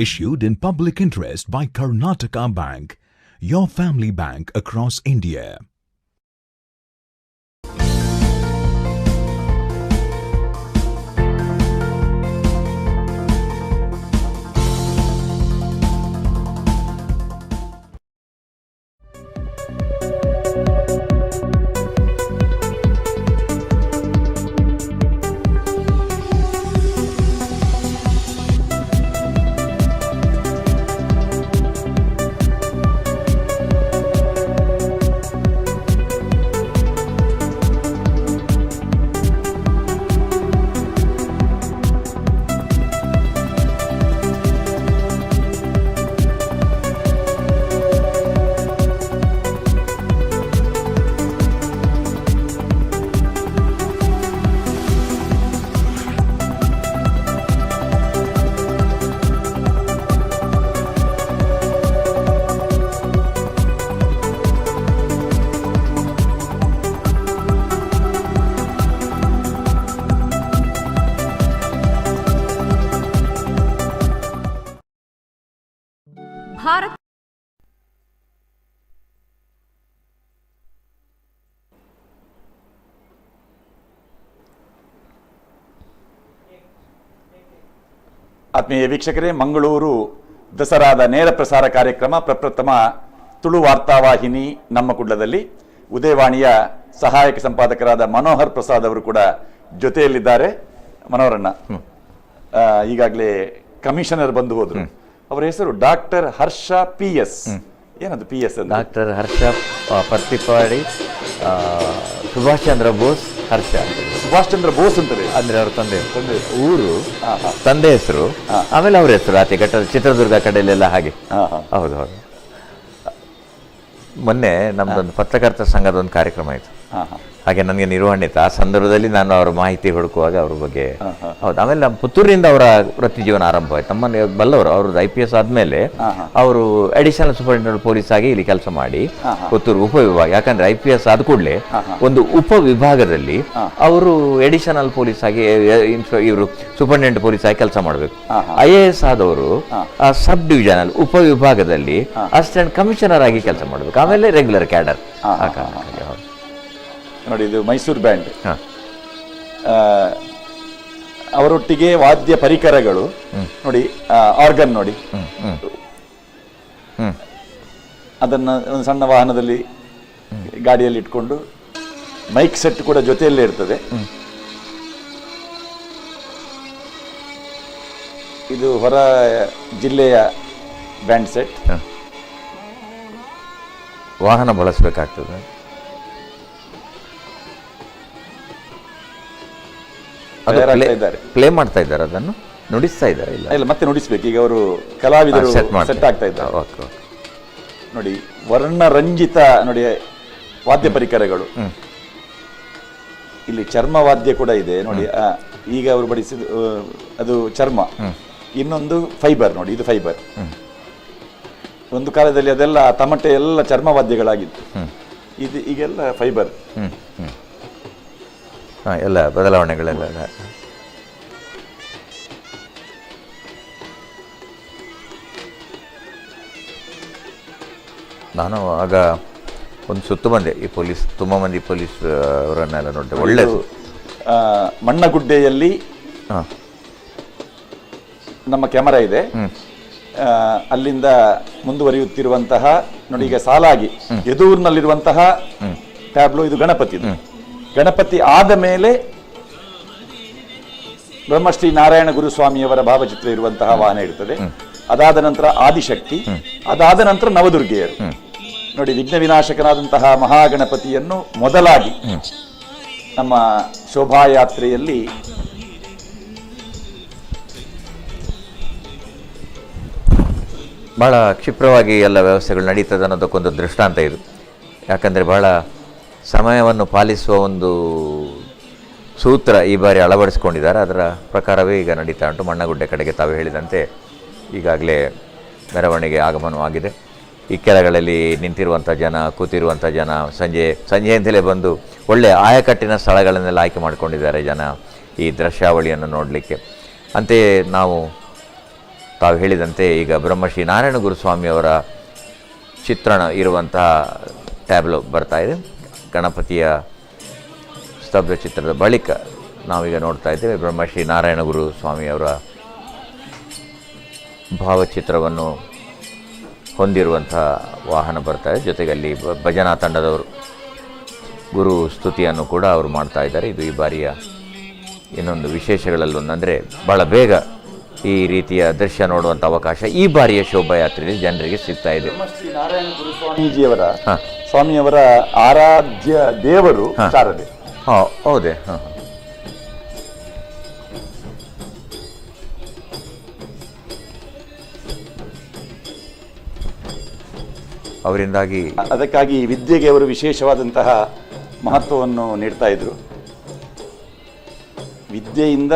S7: Issued in public interest by Karnataka Bank, your family bank across India.
S3: Bharat
S27: ಆತ್ಮೀಯ ವೀಕ್ಷಕರೇ, ಮಂಗಳೂರು ದಸರಾದ ನೇರ ಪ್ರಸಾರ ಕಾರ್ಯಕ್ರಮ ಪ್ರಪ್ರಥಮ ತುಳು ವಾರ್ತಾವಾಹಿನಿ ನಮ್ಮ ಕುಡ್ಲದಲ್ಲಿ ಉದಯವಾಣಿಯ ಸಹಾಯಕ ಸಂಪಾದಕರಾದ ಮನೋಹರ್ ಪ್ರಸಾದ್ ಅವರು ಕೂಡ ಜೊತೆಯಲ್ಲಿದ್ದಾರೆ. ಮನೋಹರಣ್ಣ, ಈಗಾಗಲೇ ಕಮಿಷನರ್ ಬಂದು ಹೋದ್ರು. ಅವರ ಹೆಸರು ಡಾಕ್ಟರ್ ಹರ್ಷ ಪಿ ಎಸ್. ಏನದು ಪಿ ಎಸ್?
S5: ಡಾಕ್ಟರ್ ಹರ್ಷ ಪರ್ತಿಪಾಡಿ ಸುಭಾಷ್ ಚಂದ್ರ ಬೋಸ್. ಹರ್ಷ
S27: ಸುಭಾಷ್ ಚಂದ್ರ ಬೋಸ್ ಅಂತಾರೆ
S5: ಅಂದ್ರೆ ಅವ್ರ ತಂದೆ ಊರು, ತಂದೆ ಹೆಸರು, ಆಮೇಲೆ ಅವ್ರ ಹೆಸರು ಆಚೆ ಘಟ್ಟದ ಚಿತ್ರದುರ್ಗ ಕಡೆಯಲ್ಲೆಲ್ಲ ಹಾಗೆ. ಹೌದು ಹೌದು. ಮೊನ್ನೆ ನಮ್ದೊಂದು ಪತ್ರಕರ್ತರ ಸಂಘದ ಒಂದು ಕಾರ್ಯಕ್ರಮ ಆಯಿತು, ಹಾಗೆ ನನಗೆ ನಿರ್ವಹಣೆ ಇತ್ತು. ಆ ಸಂದರ್ಭದಲ್ಲಿ ನಾನು ಅವರ ಮಾಹಿತಿ ಹುಡುಕುವಾಗ ಅವ್ರ ಬಗ್ಗೆ. ಹೌದು. ಆಮೇಲೆ ನಮ್ಮ ಪುತ್ತೂರಿನಿಂದ ಅವರ ವೃತ್ತಿ ಜೀವನ ಆರಂಭವಾಯಿತು. ನಮ್ಮನ್ನು ಬಲ್ಲವರು. ಅವ್ರದ್ದು IPS ಆದಮೇಲೆ ಅವರು ಅಡಿಷನಲ್ ಸೂಪರಿಂಟೆಂಡೆಂಟ್ ಪೊಲೀಸ್ ಆಗಿ ಇಲ್ಲಿ ಕೆಲಸ ಮಾಡಿ ಪುತ್ತೂರು ಉಪವಿಭಾಗ, ಯಾಕಂದ್ರೆ IPS ಆದ ಕೂಡಲೇ ಒಂದು ಉಪವಿಭಾಗದಲ್ಲಿ ಅವರು ಅಡಿಷನಲ್ ಪೊಲೀಸ್ ಆಗಿ ಇವರು ಸೂಪರಿಂಟೆಂಡೆಂಟ್ ಪೊಲೀಸ್ ಆಗಿ ಕೆಲಸ ಮಾಡಬೇಕು. IAS ಆದವರು ಸಬ್ ಡಿವಿಷನಲ್ ಉಪವಿಭಾಗದಲ್ಲಿ ಅಸಿಸ್ಟೆಂಟ್ ಕಮಿಷನರ್ ಆಗಿ ಕೆಲಸ ಮಾಡಬೇಕು. ಆಮೇಲೆ ರೆಗ್ಯುಲರ್ ಕ್ಯಾಡರ್. ಆ ಕಾರಣಕ್ಕಾಗಿ. ಹೌದು.
S27: ನೋಡಿ, ಇದು ಮೈಸೂರು ಬ್ಯಾಂಡ್. ಅವರೊಟ್ಟಿಗೆ ವಾದ್ಯ ಪರಿಕರಗಳು ನೋಡಿ, ಆರ್ಗನ್ ನೋಡಿ, ಅದನ್ನ ಒಂದು ಸಣ್ಣ ವಾಹನದಲ್ಲಿ ಗಾಡಿಯಲ್ಲಿ ಇಟ್ಕೊಂಡು ಮೈಕ್ ಸೆಟ್ ಕೂಡ ಜೊತೆಯಲ್ಲೇ ಇರ್ತದೆ. ಇದು ಹೊರ ಜಿಲ್ಲೆಯ ಬ್ಯಾಂಡ್ ಸೆಟ್.
S5: ವಾಹನ ಬಳಸಬೇಕಾಗ್ತದೆ. ಪ್ಲೇ ಮಾಡ್ತಾ ಇದ್ದಾರೆ, ಅದನ್ನು ನುಡಿಸ್ತಾ ಇದ್ದಾರೆ.
S27: ಇಲ್ಲ ಇಲ್ಲ, ಮತ್ತೆ ನುಡಿಸ್ಬೇಕು. ಈಗ ಅವರು ಕಲಾವಿದರು ಸೆಟ್ ಆಗ್ತಾ ಇದ್ದಾರೆ. ನೋಡಿ, ವರ್ಣರಂಜಿತ ನೋಡಿ ವಾದ್ಯ ಪರಿಕರಗಳು. ಇಲ್ಲಿ ಚರ್ಮ ವಾದ್ಯ ಕೂಡ ಇದೆ ನೋಡಿ. ಈಗ ಅವರು ಬಡಿಸಿದ ಅದು ಚರ್ಮ, ಇನ್ನೊಂದು ಫೈಬರ್ ನೋಡಿ, ಇದು ಫೈಬರ್. ಒಂದು ಕಾಲದಲ್ಲಿ ಅದೆಲ್ಲ ತಮಟೆ ಎಲ್ಲ ಚರ್ಮ ವಾದ್ಯಗಳಾಗಿತ್ತು. ಇದು ಈಗೆಲ್ಲ ಫೈಬರ್.
S5: ಎಲ್ಲ ಬದಲಾವಣೆಗಳೆಲ್ಲ. ನಾನು ಆಗ ಒಂದು ಸುತ್ತು ಬಂದೆ ಈ ಪೊಲೀಸ್, ತುಂಬ ಮಂದಿ ಪೊಲೀಸ್ ಅವರನ್ನೆಲ್ಲ ನೋಡಿದೆ. ಒಳ್ಳೆಯದು.
S27: ಮಣ್ಣಗುಡ್ಡೆಯಲ್ಲಿ ನಮ್ಮ ಕ್ಯಾಮರಾ ಇದೆ. ಅಲ್ಲಿಂದ ಮುಂದುವರಿಯುತ್ತಿರುವಂತಹ ನೋಡಿ ಈಗ ಸಾಲಾಗಿ ಯದೂರಿನಲ್ಲಿರುವಂತಹ ಟ್ಯಾಬ್ಲೋ ಇದು ಗಣಪತಿ. ಗಣಪತಿ ಆದ ಮೇಲೆ ಬ್ರಹ್ಮಶ್ರೀ ನಾರಾಯಣ ಗುರುಸ್ವಾಮಿಯವರ ಭಾವಚಿತ್ರ ಇರುವಂತಹ ವಾಹನ ಇರ್ತದೆ. ಅದಾದ ನಂತರ ಆದಿಶಕ್ತಿ, ಅದಾದ ನಂತರ ನವದುರ್ಗೆಯರು. ನೋಡಿ, ವಿಘ್ನ ವಿನಾಶಕನಾದಂತಹ ಮಹಾಗಣಪತಿಯನ್ನು ಮೊದಲಾಗಿ ನಮ್ಮ ಶೋಭಾಯಾತ್ರೆಯಲ್ಲಿ
S5: ಬಹಳ ಕ್ಷಿಪ್ರವಾಗಿ ಎಲ್ಲ ವ್ಯವಸ್ಥೆಗಳು ನಡೀತದೆ ಅನ್ನೋದಕ್ಕೊಂದು ದೃಷ್ಟಾಂತ ಇದು. ಯಾಕಂದರೆ ಬಹಳ ಸಮಯವನ್ನು ಪಾಲಿಸುವ ಒಂದು ಸೂತ್ರ ಈ ಬಾರಿ ಅಳವಡಿಸ್ಕೊಂಡಿದ್ದಾರೆ. ಅದರ ಪ್ರಕಾರವೇ ಈಗ ನಡೀತಾ ಉಂಟು. ಮಣ್ಣಗುಡ್ಡೆ ಕಡೆಗೆ ತಾವು ಹೇಳಿದಂತೆ ಈಗಾಗಲೇ ಮೆರವಣಿಗೆ ಆಗಮನವಾಗಿದೆ. ಈ ಕೆಳಗಳಲ್ಲಿ ನಿಂತಿರುವಂಥ ಜನ, ಕೂತಿರುವಂಥ ಜನ ಸಂಜೆಯಿಂದಲೇ ಬಂದು ಒಳ್ಳೆಯ ಆಯಕಟ್ಟಿನ ಸ್ಥಳಗಳನ್ನೆಲ್ಲ ಆಯ್ಕೆ ಮಾಡಿಕೊಂಡಿದ್ದಾರೆ ಜನ ಈ ದೃಶ್ಯಾವಳಿಯನ್ನು ನೋಡಲಿಕ್ಕೆ. ಅಂತೆಯೇ ನಾವು ತಾವು ಹೇಳಿದಂತೆ ಈಗ ಬ್ರಹ್ಮಶ್ರೀ ನಾರಾಯಣ ಗುರುಸ್ವಾಮಿಯವರ ಚಿತ್ರಣ ಇರುವಂತಹ ಟ್ಯಾಬ್ಲೋ ಬರ್ತಾ ಇದೆ. ಗಣಪತಿಯ ಸ್ತಬ್ಧ ಚಿತ್ರದ ಬಳಿಕ ನಾವೀಗ ನೋಡ್ತಾ ಇದ್ದೇವೆ ಬ್ರಹ್ಮಶ್ರೀ ನಾರಾಯಣ ಗುರು ಸ್ವಾಮಿಯವರ ಭಾವಚಿತ್ರವನ್ನು ಹೊಂದಿರುವಂಥ ವಾಹನ ಬರ್ತಾ ಇದೆ. ಜೊತೆಗೆ ಅಲ್ಲಿ ಭಜನಾ ತಂಡದವರು ಗುರು ಸ್ತುತಿಯನ್ನು ಕೂಡ ಅವರು ಮಾಡ್ತಾ ಇದ್ದಾರೆ. ಇದು ಈ ಬಾರಿಯ ಇನ್ನೊಂದು ವಿಶೇಷಗಳಲ್ಲೊಂದಂದರೆ ಭಾಳ ಬೇಗ ಈ ರೀತಿಯ ದೃಶ್ಯ ನೋಡುವಂಥ ಅವಕಾಶ ಈ ಬಾರಿಯ ಶೋಭಾಯಾತ್ರೆಯಲ್ಲಿ ಜನರಿಗೆ ಸಿಗ್ತಾ ಇದೆ.
S27: ಬ್ರಹ್ಮಶ್ರೀ ನಾರಾಯಣ ಗುರು ಸ್ವಾಮೀಜಿಯವರ ಸ್ವಾಮಿಯವರ ಆರಾಧ್ಯ ದೇವರು ಶಾರದೆ.
S5: ಹೌದೇ? ಅವರಿಂದಾಗಿ
S27: ಅದಕ್ಕಾಗಿ ವಿದ್ಯೆಗೆ ಅವರು ವಿಶೇಷವಾದಂತಹ ಮಹತ್ವವನ್ನು ನೀಡ್ತಾ ಇದ್ರು. ವಿದ್ಯೆಯಿಂದ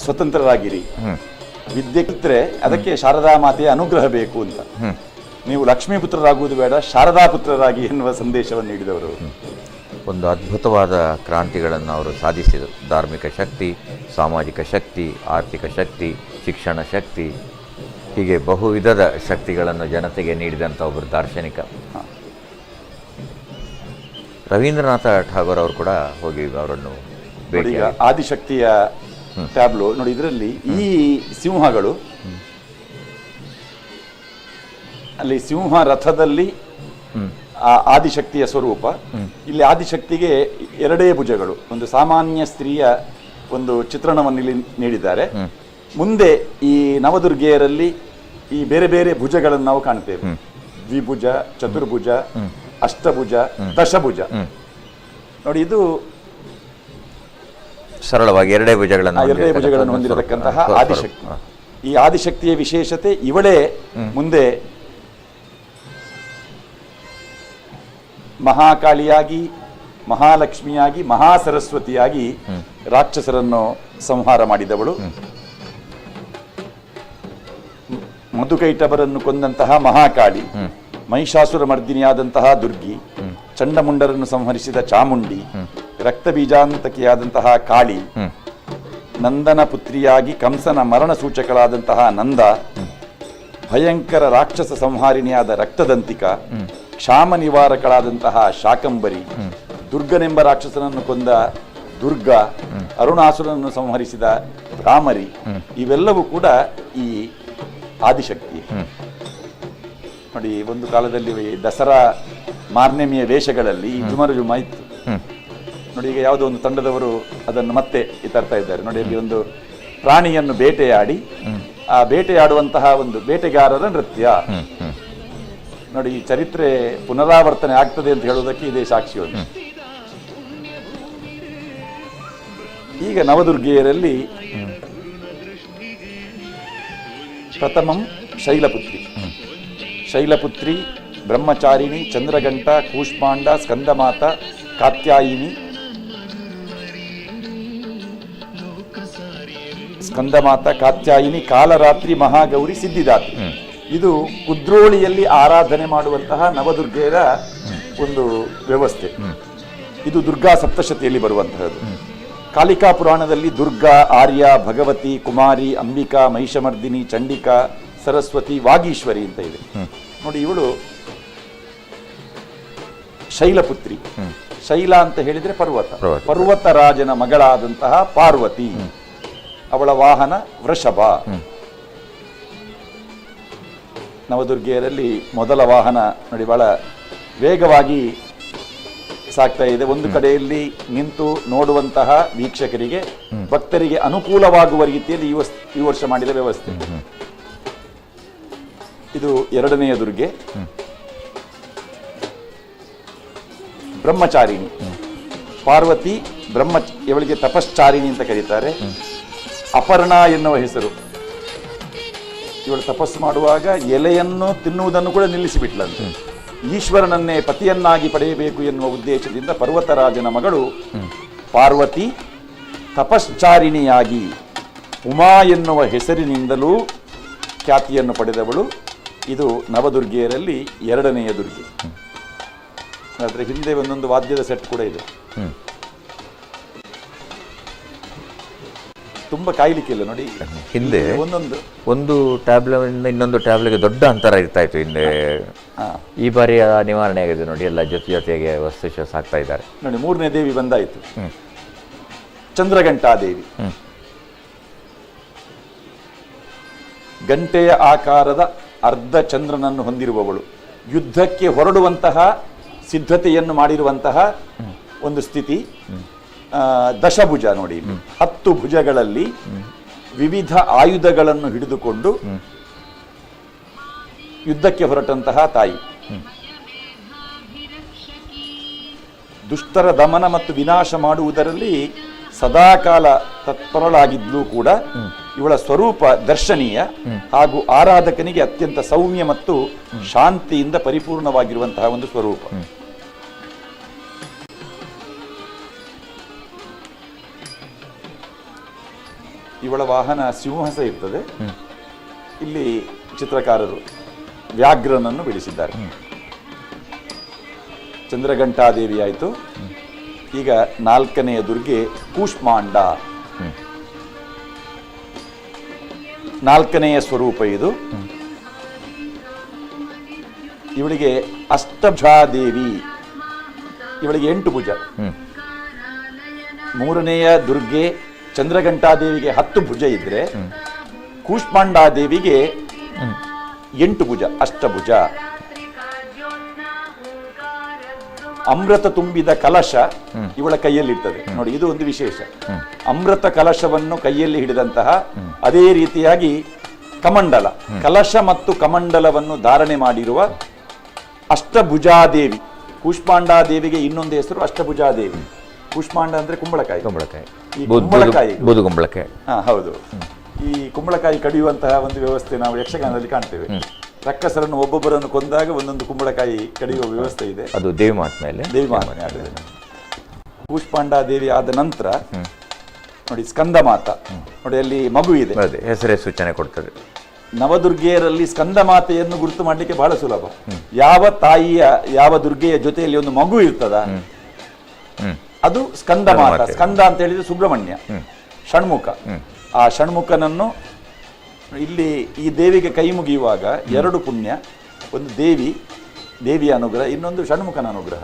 S27: ಸ್ವತಂತ್ರರಾಗಿರಿ, ವಿದ್ಯೆ ಕಲಿತ್ರೆ ಅದಕ್ಕೆ ಶಾರದಾ ಮಾತೆಯ ಅನುಗ್ರಹ ಬೇಕು ಅಂತ. ನೀವು ಲಕ್ಷ್ಮೀ ಪುತ್ರರಾಗುವುದು ಬೇಡ, ಶಾರದಾ ಪುತ್ರರಾಗಿ ಎನ್ನುವ ಸಂದೇಶವನ್ನು ನೀಡಿದವರು.
S5: ಒಂದು ಅದ್ಭುತವಾದ ಕ್ರಾಂತಿಗಳನ್ನು ಅವರು ಸಾಧಿಸಿದರು. ಧಾರ್ಮಿಕ ಶಕ್ತಿ, ಸಾಮಾಜಿಕ ಶಕ್ತಿ, ಆರ್ಥಿಕ ಶಕ್ತಿ, ಶಿಕ್ಷಣ ಶಕ್ತಿ, ಹೀಗೆ ಬಹುವಿಧದ ಶಕ್ತಿಗಳನ್ನು ಜನತೆಗೆ ನೀಡಿದಂಥ ಒಬ್ಬರು ದಾರ್ಶನಿಕ. ರವೀಂದ್ರನಾಥ ಠಾಗೋರ್ ಅವರು ಕೂಡ ಹೋಗಿ ಅವರನ್ನು ಭೇಟಿ.
S27: ಆದಿಶಕ್ತಿಯ ಟ್ಯಾಬ್ಲೋ ನೋಡಿ, ಇದರಲ್ಲಿ ಈ ಸಿಂಹಗಳು, ಅಲ್ಲಿ ಸಿಂಹ ರಥದಲ್ಲಿ ಆ ಆದಿಶಕ್ತಿಯ ಸ್ವರೂಪ. ಇಲ್ಲಿ ಆದಿಶಕ್ತಿಗೆ ಎರಡೇ ಭುಜಗಳು, ಒಂದು ಸಾಮಾನ್ಯ ಸ್ತ್ರೀಯ ಒಂದು ಚಿತ್ರಣವನ್ನು ಇಲ್ಲಿ ನೀಡಿದ್ದಾರೆ. ಮುಂದೆ ಈ ನವದುರ್ಗೆಯರಲ್ಲಿ ಈ ಬೇರೆ ಬೇರೆ ಭುಜಗಳನ್ನು ನಾವು ಕಾಣ್ತೇವೆ. ದ್ವಿಭುಜ, ಚತುರ್ಭುಜ, ಅಷ್ಟಭುಜ, ದಶಭುಜ. ನೋಡಿ, ಇದು
S5: ಸರಳವಾಗಿ ಎರಡೇ ಭುಜಗಳನ್ನು
S27: ಹೊಂದಿರತಕ್ಕಂತಹ ಆದಿಶಕ್ತಿ. ಈ ಆದಿಶಕ್ತಿಯ ವಿಶೇಷತೆ ಇವಳೇ ಮುಂದೆ ಮಹಾಕಾಳಿಯಾಗಿ, ಮಹಾಲಕ್ಷ್ಮಿಯಾಗಿ, ಮಹಾಸರಸ್ವತಿಯಾಗಿ ರಾಕ್ಷಸರನ್ನು ಸಂಹಾರ ಮಾಡಿದವಳು. ಮಧುಕೈಟಬರನ್ನು ಕೊಂದಂತಹ ಮಹಾಕಾಳಿ, ಮಹಿಷಾಸುರ ಮರ್ದಿನಿಯಾದಂತಹ ದುರ್ಗಿ, ಚಂಡಮುಂಡರನ್ನು ಸಂಹರಿಸಿದ ಚಾಮುಂಡಿ, ರಕ್ತಬೀಜಾಂತಕಿಯಾದಂತಹ ಕಾಳಿ, ನಂದನ ಪುತ್ರಿಯಾಗಿ ಕಂಸನ ಮರಣ ಸೂಚಕಳಾದಂತಹ ನಂದ, ಭಯಂಕರ ರಾಕ್ಷಸ ಸಂಹಾರಿಣಿಯಾದ ರಕ್ತದಂತಿಕ, ಕ್ಷಾಮ ನಿವಾರಕಳಾದಂತಹ ಶಾಕಂಬರಿ, ದುರ್ಗನೆಂಬ ರಾಕ್ಷಸನನ್ನು ಕೊಂದ ದುರ್ಗಾ, ಅರುಣಾಸುರನನ್ನು ಸಂಹರಿಸಿದ ಭ್ರಾಮರಿ, ಇವೆಲ್ಲವೂ ಕೂಡ ಈ ಆದಿಶಕ್ತಿ. ನೋಡಿ, ಒಂದು ಕಾಲದಲ್ಲಿ ದಸರಾ ಮಾರ್ನೆಮಿಯ ವೇಷಗಳಲ್ಲಿ ಜುಮರು ಜುಮ ಇತ್ತು. ನೋಡಿ, ಈಗ ಯಾವುದೋ ಒಂದು ತಂಡದವರು ಅದನ್ನು ಮತ್ತೆ ತರ್ತಾ ಇದ್ದಾರೆ. ನೋಡಿ, ಅಲ್ಲಿ ಒಂದು ಪ್ರಾಣಿಯನ್ನು ಬೇಟೆಯಾಡಿ ಆ ಬೇಟೆಯಾಡುವಂತಹ ಒಂದು ಬೇಟೆಗಾರರ ನೃತ್ಯ. ನೋಡಿ, ಈ ಚರಿತ್ರೆ ಪುನರಾವರ್ತನೆ ಆಗ್ತದೆ ಅಂತ ಹೇಳುವುದಕ್ಕೆ ಇದೇ ಸಾಕ್ಷಿ ಒಂದು. ಈಗ ನವದುರ್ಗೆಯರಲ್ಲಿ ಪ್ರಥಮಂ ಶೈಲಪುತ್ರಿ, ಶೈಲಪುತ್ರಿ, ಬ್ರಹ್ಮಚಾರಿಣಿ, ಚಂದ್ರಘಂಟ, ಕೂಷ್ಮಾಂಡ, ಸ್ಕಂದಮಾತ, ಕಾತ್ಯಾಯಿನಿ, ಸ್ಕಂದಮಾತ, ಕಾತ್ಯಾಯಿನಿ, ಕಾಲರಾತ್ರಿ, ಮಹಾಗೌರಿ, ಸಿದ್ಧಿದಾತ್ರಿ. ಇದು ಕುದ್ರೋಳಿಯಲ್ಲಿ ಆರಾಧನೆ ಮಾಡುವಂತಹ ನವದುರ್ಗೆಯರ ಒಂದು ವ್ಯವಸ್ಥೆ. ಇದು ದುರ್ಗಾ ಸಪ್ತಶತಿಯಲ್ಲಿ ಬರುವಂತಹದ್ದು. ಕಾಲಿಕಾ ಪುರಾಣದಲ್ಲಿ ದುರ್ಗಾ, ಆರ್ಯ, ಭಗವತಿ, ಕುಮಾರಿ, ಅಂಬಿಕಾ, ಮಹಿಷಮರ್ದಿನಿ, ಚಂಡಿಕಾ, ಸರಸ್ವತಿ, ವಾಗೀಶ್ವರಿ ಅಂತ ಇದೆ. ನೋಡಿ, ಇವಳು Shailaputri. ಶೈಲ ಅಂತ ಹೇಳಿದ್ರೆ ಪರ್ವತ, ಪರ್ವತ ರಾಜನ ಮಗಳಾದಂತಹ ಪಾರ್ವತಿ. ಅವಳ ವಾಹನ ವೃಷಭ. ನವದುರ್ಗೆಯರಲ್ಲಿ ಮೊದಲ ವಾಹನ ನೋಡಿ ಬಹಳ ವೇಗವಾಗಿ ಸಾಗ್ತಾ ಇದೆ. ಒಂದು ಕಡೆಯಲ್ಲಿ ನಿಂತು ನೋಡುವಂತಹ ವೀಕ್ಷಕರಿಗೆ, ಭಕ್ತರಿಗೆ ಅನುಕೂಲವಾಗುವ ರೀತಿಯಲ್ಲಿ ಈ ವರ್ಷ ಮಾಡಿದ ವ್ಯವಸ್ಥೆ. ಇದು ಎರಡನೆಯ ದುರ್ಗೆ, ಬ್ರಹ್ಮಚಾರಿಣಿ ಪಾರ್ವತಿ. ಬ್ರಹ್ಮ ಇವಳಿಗೆ ತಪಶ್ಚಾರಿಣಿ ಅಂತ ಕರೀತಾರೆ. ಅಪರ್ಣ ಎನ್ನುವ ಹೆಸರು. ಇವಳು ತಪಸ್ಸು ಮಾಡುವಾಗ ಎಲೆಯನ್ನು ತಿನ್ನುವುದನ್ನು ಕೂಡ ನಿಲ್ಲಿಸಿಬಿಟ್ಲಂತೆ. ಈಶ್ವರನನ್ನೇ ಪತಿಯನ್ನಾಗಿ ಪಡೆಯಬೇಕು ಎನ್ನುವ ಉದ್ದೇಶದಿಂದ ಪರ್ವತರಾಜನ ಮಗಳು ಪಾರ್ವತಿ ತಪಶ್ಚಾರಿಣಿಯಾಗಿ ಉಮಾ ಎನ್ನುವ ಹೆಸರಿನಿಂದಲೂ ಖ್ಯಾತಿಯನ್ನು ಪಡೆದವಳು. ಇದು ನವದುರ್ಗೆಯರಲ್ಲಿ ಎರಡನೆಯ ದುರ್ಗೆ. ಆದರೆ ಹಿಂದೆ ಒಂದೊಂದು ವಾದ್ಯದ ಸೆಟ್ ಕೂಡ ಇದೆ. ತುಂಬಾ ಕಾಯ್ಲಿಕ್ಕಿಲ್ಲ ನೋಡಿ.
S5: ಹಿಂದೆ ಒಂದೊಂದು ಒಂದು ಟ್ಯಾಬ್ಲೆಟ್ ಇನ್ನೊಂದು ಟ್ಯಾಬ್ಲೆಟ್ಗೆ ದೊಡ್ಡ ಅಂತರ ಇರ್ತಾ ಇತ್ತು ಹಿಂದೆ. ಈ ಬಾರಿ ನಿವಾರಣೆ ಆಗಿದೆ ನೋಡಿ, ಎಲ್ಲ ಜೊತೆ ಜೊತೆಗೆ ವಸ್ತು ಸಾಕ್ತಾ ಇದ್ದಾರೆ
S27: ನೋಡಿ. ಮೂರನೇ ದೇವಿ ಬಂದಾಯಿತು, ಚಂದ್ರಘಂಟಾ ದೇವಿ. ಗಂಟೆಯ ಆಕಾರದ ಅರ್ಧ ಚಂದ್ರನನ್ನು ಹೊಂದಿರುವವಳು, ಯುದ್ಧಕ್ಕೆ ಹೊರಡುವಂತಹ ಸಿದ್ಧತೆಯನ್ನು ಮಾಡಿರುವಂತಹ ಒಂದು ಸ್ಥಿತಿ. ದಶಭುಜ ನೋಡಿ, 10 ಭುಜಗಳಲ್ಲಿ ವಿವಿಧ ಆಯುಧಗಳನ್ನು ಹಿಡಿದುಕೊಂಡು ಯುದ್ಧಕ್ಕೆ ಹೊರಟಂತಹ ತಾಯಿ. ದುಷ್ಟರ ದಮನ ಮತ್ತು ವಿನಾಶ ಮಾಡುವುದರಲ್ಲಿ ಸದಾಕಾಲ ತತ್ಪರಳಾಗಿದ್ಲೂ ಕೂಡ ಇವಳ ಸ್ವರೂಪ ದರ್ಶನೀಯ ಹಾಗೂ ಆರಾಧಕನಿಗೆ ಅತ್ಯಂತ ಸೌಮ್ಯ ಮತ್ತು ಶಾಂತಿಯಿಂದ ಪರಿಪೂರ್ಣವಾಗಿರುವಂತಹ ಒಂದು ಸ್ವರೂಪ. ಇವಳ ವಾಹನ ಸಿಂಹಸ ಇರ್ತದೆ. ಇಲ್ಲಿ ಚಿತ್ರಕಾರರು ವ್ಯಾಘ್ರನನ್ನು ಬಿಡಿಸಿದ್ದಾರೆ. ಚಂದ್ರಘಂಟಾದೇವಿ ಆಯಿತು. ಈಗ ನಾಲ್ಕನೆಯ ದುರ್ಗೆ ಕೂಷ್ಮಾಂಡ. ನಾಲ್ಕನೆಯ ಸ್ವರೂಪ ಇದು. ಇವಳಿಗೆ ಅಷ್ಟಭುಜಾದೇವಿ, ಇವಳಿಗೆ 8 ಭುಜ. ಮೂರನೆಯ ದುರ್ಗೆ ಚಂದ್ರಘಂಟಾದೇವಿಗೆ 10 ಭುಜ ಇದ್ರೆ ಕೂಷ್ಮಾಂಡಾದೇವಿಗೆ 8 ಭುಜ, ಅಷ್ಟಭುಜ. ಅಮೃತ ತುಂಬಿದ ಕಲಶ ಇವಳ ಕೈಯಲ್ಲಿರ್ತದೆ ನೋಡಿ, ಇದು ಒಂದು ವಿಶೇಷ. ಅಮೃತ ಕಲಶವನ್ನು ಕೈಯಲ್ಲಿ ಹಿಡಿದಂತಹ, ಅದೇ ರೀತಿಯಾಗಿ ಕಮಂಡಲ, ಕಲಶ ಮತ್ತು ಕಮಂಡಲವನ್ನು ಧಾರಣೆ ಮಾಡಿರುವ ಅಷ್ಟಭುಜಾದೇವಿ. ಕೂಷ್ಮಾಂಡಾದೇವಿಗೆ ಇನ್ನೊಂದು ಹೆಸರು ಅಷ್ಟಭುಜಾದೇವಿ. ಕೂಷ್ಮಾಂಡ ಅಂದ್ರೆ ಕುಂಬಳಕಾಯಿ.
S5: ಕುಂಬಳಕಾಯಿ,
S27: ಈ ಕುಂಬಳಕಾಯಿ,
S5: ಬೂದು ಕುಂಬಳಕಾಯಿ.
S27: ಹಾ ಹೌದು, ಈ ಕುಂಬಳಕಾಯಿ ಕಡಿಯುವಂತಹ ಒಂದು ವ್ಯವಸ್ಥೆ ನಾವು ಯಕ್ಷಗಾನದಲ್ಲಿ ಕಾಣ್ತೇವೆ. ರಕ್ಕಸರನ್ನು ಒಬ್ಬೊಬ್ಬರನ್ನು ಕೊಂದಾಗ ಒಂದೊಂದು ಕುಂಬಳಕಾಯಿ ಕಡಿಯುವ ವ್ಯವಸ್ಥೆ ಇದೆ.
S5: ಅದು ದೇವಿ ಮಹಾತ್ಮೆಯಲ್ಲಿ,
S27: ದೇವಿ ಮಹಾತ್ಮೆ ಆಗಿದೆ. ಕೂಷ್ಮಾಂಡ ದೇವಿ ಆದ ನಂತರ ನೋಡಿ ಸ್ಕಂದ ಮಾತಾ. ನೋಡಿ ಅಲ್ಲಿ ಮಗು ಇದೆ,
S5: ಹೆಸರೇ ಸೂಚನೆ ಕೊಡ್ತದೆ.
S27: ನವದುರ್ಗೆಯರಲ್ಲಿ ಸ್ಕಂದ ಮಾತೆಯನ್ನು ಗುರುತು ಮಾಡಲಿಕ್ಕೆ ಬಹಳ ಸುಲಭ. ಯಾವ ತಾಯಿಯ, ಯಾವ ದುರ್ಗೆಯ ಜೊತೆಯಲ್ಲಿ ಒಂದು ಮಗು ಇರ್ತದ, ಅದು ಸ್ಕಂದ ಮಾತಾ. ಸ್ಕಂದ ಅಂತ ಹೇಳಿದ್ರೆ ಸುಬ್ರಹ್ಮಣ್ಯ, ಷಣ್ಮುಖ. ಆ ಷಣ್ಮುಖನನ್ನು ಇಲ್ಲಿ ಈ ದೇವಿಗೆ ಕೈ ಮುಗಿಯುವಾಗ 2 ಪುಣ್ಯ, ಒಂದು ದೇವಿ, ದೇವಿಯ ಅನುಗ್ರಹ, ಇನ್ನೊಂದು ಷಣ್ಮುಖನ ಅನುಗ್ರಹ.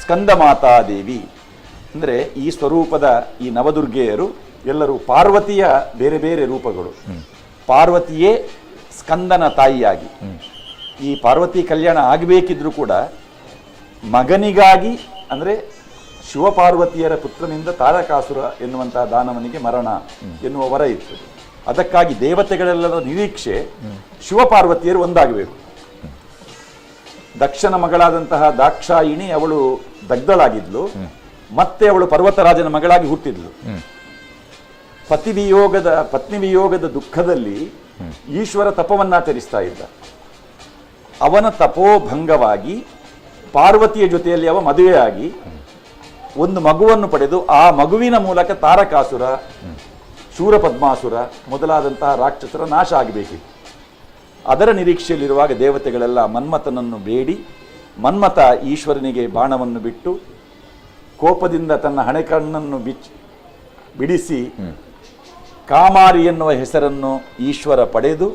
S27: ಸ್ಕಂದ ಮಾತಾ ದೇವಿ ಅಂದರೆ ಈ ಸ್ವರೂಪದ ಈ ನವದುರ್ಗೆಯರು ಎಲ್ಲರೂ ಪಾರ್ವತಿಯ ಬೇರೆ ಬೇರೆ ರೂಪಗಳು. ಪಾರ್ವತಿಯೇ ಸ್ಕಂದನ ತಾಯಿಯಾಗಿ ಈ ಪಾರ್ವತಿ ಕಲ್ಯಾಣ ಆಗಬೇಕಿದ್ರೂ ಕೂಡ ಮಗನಿಗಾಗಿ, ಅಂದರೆ ಶಿವಪಾರ್ವತಿಯರ ಪುತ್ರನಿಂದ ತಾರಕಾಸುರ ಎನ್ನುವಂತಹ ದಾನವನಿಗೆ ಮರಣ ಎನ್ನುವ ವರ ಇತ್ತು. ಅದಕ್ಕಾಗಿ ದೇವತೆಗಳೆಲ್ಲರ ನಿರೀಕ್ಷೆ ಶಿವಪಾರ್ವತಿಯರು ಒಂದಾಗಬೇಕು. ದಕ್ಷನ ಮಗಳಾದಂತಹ ದಾಕ್ಷಾಯಿಣಿ ಅವಳು ದಗ್ಧಳಾಗಿದ್ಲು, ಮತ್ತೆ ಅವಳು ಪರ್ವತರಾಜನ ಮಗಳಾಗಿ ಹುಟ್ಟಿದ್ಲು. ಪತ್ನಿ ವಿಯೋಗದ ದುಃಖದಲ್ಲಿ ಈಶ್ವರ ತಪವನ್ನಾಚರಿಸ್ತಾ ಇದ್ದ. ಅವನ ತಪೋಭಂಗವಾಗಿ ಪಾರ್ವತಿಯ ಜೊತೆಯಲ್ಲಿ ಅವ ಮದುವೆಯಾಗಿ ಒಂದು ಮಗುವನ್ನು ಪಡೆದು ಆ ಮಗುವಿನ ಮೂಲಕ ತಾರಕಾಸುರ, ಶೂರಪದ್ಮಾಸುರ ಮೊದಲಾದಂತಹ ರಾಕ್ಷಸರ ನಾಶ ಆಗಬೇಕಿತ್ತು. ಅದರ ನಿರೀಕ್ಷೆಯಲ್ಲಿರುವಾಗ ದೇವತೆಗಳೆಲ್ಲ ಮನ್ಮಥನನ್ನು ಬೇಡಿ, ಮನ್ಮಥ ಈಶ್ವರನಿಗೆ ಬಾಣವನ್ನು ಬಿಟ್ಟು ಕೋಪದಿಂದ ತನ್ನ ಹಣೆಕಣ್ಣನ್ನು ಬಿಡಿಸಿ ಕಾಮಾರಿ ಎನ್ನುವ ಹೆಸರನ್ನು ಈಶ್ವರ ಪಡೆದು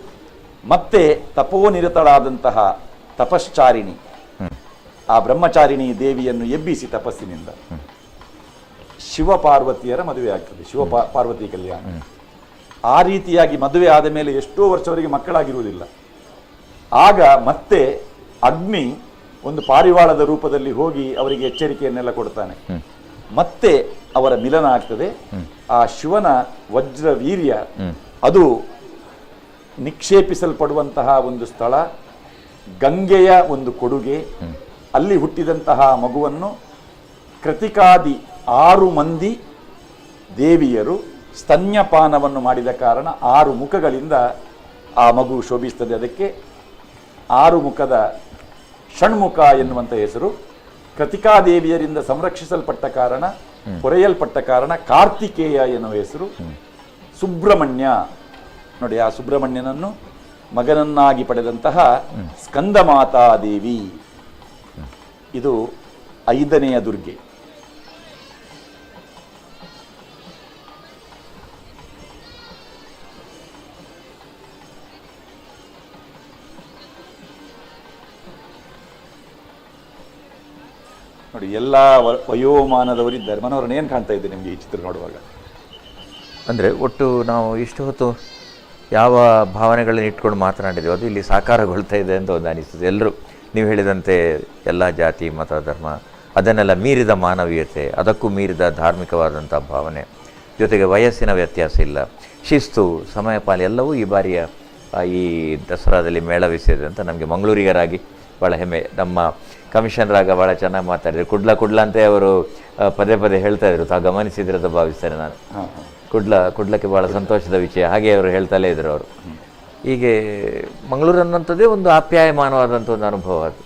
S27: ಮತ್ತೆ ತಪೋನಿರತಳಾದಂತಹ ತಪಶ್ಚಾರಿಣಿ ಆ ಬ್ರಹ್ಮಚಾರಿಣಿ ದೇವಿಯನ್ನು ಎಬ್ಬಿಸಿ ತಪಸ್ಸಿನಿಂದ ಶಿವ ಪಾರ್ವತಿಯರ ಮದುವೆ ಆಗ್ತದೆ. ಶಿವ ಪಾರ್ವತಿ ಕಲ್ಯಾಣ. ಆ ರೀತಿಯಾಗಿ ಮದುವೆ ಆದ ಮೇಲೆ ಎಷ್ಟೋ ವರ್ಷವರೆಗೆ ಮಕ್ಕಳಾಗಿರುವುದಿಲ್ಲ. ಆಗ ಮತ್ತೆ ಅಗ್ನಿ ಒಂದು ಪಾರಿವಾಳದ ರೂಪದಲ್ಲಿ ಹೋಗಿ ಅವರಿಗೆ ಎಚ್ಚರಿಕೆಯನ್ನೆಲ್ಲ ಕೊಡ್ತಾನೆ. ಮತ್ತೆ ಅವರ ಮಿಲನ ಆಗ್ತದೆ. ಆ ಶಿವನ ವಜ್ರ ವೀರ್ಯ ಅದು ನಿಕ್ಷೇಪಿಸಲ್ಪಡುವಂತಹ ಒಂದು ಸ್ಥಳ, ಗಂಗೆಯ ಒಂದು ಕೊಡುಗೆ. ಅಲ್ಲಿ ಹುಟ್ಟಿದಂತಹ ಮಗುವನ್ನು ಕೃತಿಕಾದಿ 6 ಮಂದಿ ದೇವಿಯರು ಸ್ತನ್ಯಪಾನವನ್ನು ಮಾಡಿದ ಕಾರಣ 6 ಮುಖಗಳಿಂದ ಆ ಮಗು ಶೋಭಿಸ್ತದೆ. ಅದಕ್ಕೆ 6 ಮುಖದ ಷಣ್ಮುಖ ಎನ್ನುವಂಥ ಹೆಸರು. ಕೃತಿಕಾದೇವಿಯರಿಂದ ಸಂರಕ್ಷಿಸಲ್ಪಟ್ಟ ಕಾರಣ, ಪೊರೆಯಲ್ಪಟ್ಟ ಕಾರಣ ಕಾರ್ತಿಕೇಯ ಎನ್ನುವ ಹೆಸರು. ಸುಬ್ರಹ್ಮಣ್ಯ ನೋಡಿ, ಆ ಸುಬ್ರಹ್ಮಣ್ಯನನ್ನು ಮಗನನ್ನಾಗಿ ಪಡೆದಂತಹ ಸ್ಕಂದಮಾತಾದೇವಿ. ಇದು 5ನೆಯ ದುರ್ಗೆ. ನೋಡಿ, ಎಲ್ಲ ವಯೋಮಾನದವರಿದ್ದಾರೆ. ಮನೋಹರನ್, ಏನು ಕಾಣ್ತಾ ಇದೆ ನಿಮಗೆ ಈ ಚಿತ್ರ ನೋಡುವಾಗ?
S5: ಅಂದರೆ ಒಟ್ಟು ನಾವು ಇಷ್ಟು ಹೊತ್ತು ಯಾವ ಭಾವನೆಗಳನ್ನು ಇಟ್ಕೊಂಡು ಮಾತನಾಡಿದ್ದೀವಿ ಅದು ಇಲ್ಲಿ ಸಾಕಾರಗೊಳ್ತಾ ಇದೆ ಅಂತ ಒಂದು ಅನಿಸ್ತದೆ. ಎಲ್ಲರೂ ನೀವು ಹೇಳಿದಂತೆ ಎಲ್ಲ ಜಾತಿ, ಮತ, ಧರ್ಮ ಅದನ್ನೆಲ್ಲ ಮೀರಿದ ಮಾನವೀಯತೆ, ಅದಕ್ಕೂ ಮೀರಿದ ಧಾರ್ಮಿಕವಾದಂಥ ಭಾವನೆ, ಜೊತೆಗೆ ವಯಸ್ಸಿನ ವ್ಯತ್ಯಾಸ ಇಲ್ಲ, ಶಿಸ್ತು, ಸಮಯಪಾಲ ಎಲ್ಲವೂ ಈ ಬಾರಿಯ ಈ ದಸರಾದಲ್ಲಿ ಮೇಳವಿಸಿದೆ ಅಂತ ನಮಗೆ ಮಂಗಳೂರಿಗರಾಗಿ ಭಾಳ ಹೆಮ್ಮೆ. ನಮ್ಮ ಕಮಿಷನರಾಗ ಭಾಳ ಚೆನ್ನಾಗಿ ಮಾತಾಡಿದರು. ಕುಡ್ಲ ಕುಡ್ಲ ಅಂತ ಅವರು ಪದೇ ಪದೇ ಹೇಳ್ತಾ ಇದ್ರು. ತಾವು ಗಮನಿಸಿದ್ರೆ ಅಂತ ಭಾವಿಸ್ತೇನೆ ನಾನು. ಕುಡ್ಲ ಕುಡ್ಲಕ್ಕೆ ಭಾಳ ಸಂತೋಷದ ವಿಷಯ, ಹಾಗೆ ಅವರು ಹೇಳ್ತಲೇ ಇದ್ರು ಅವರು. ಹೀಗೆ ಮಂಗಳೂರು ಅನ್ನೋಂಥದ್ದೇ ಒಂದು ಆಪ್ಯಾಯಮಾನವಾದಂಥ ಒಂದು ಅನುಭವ ಅದು.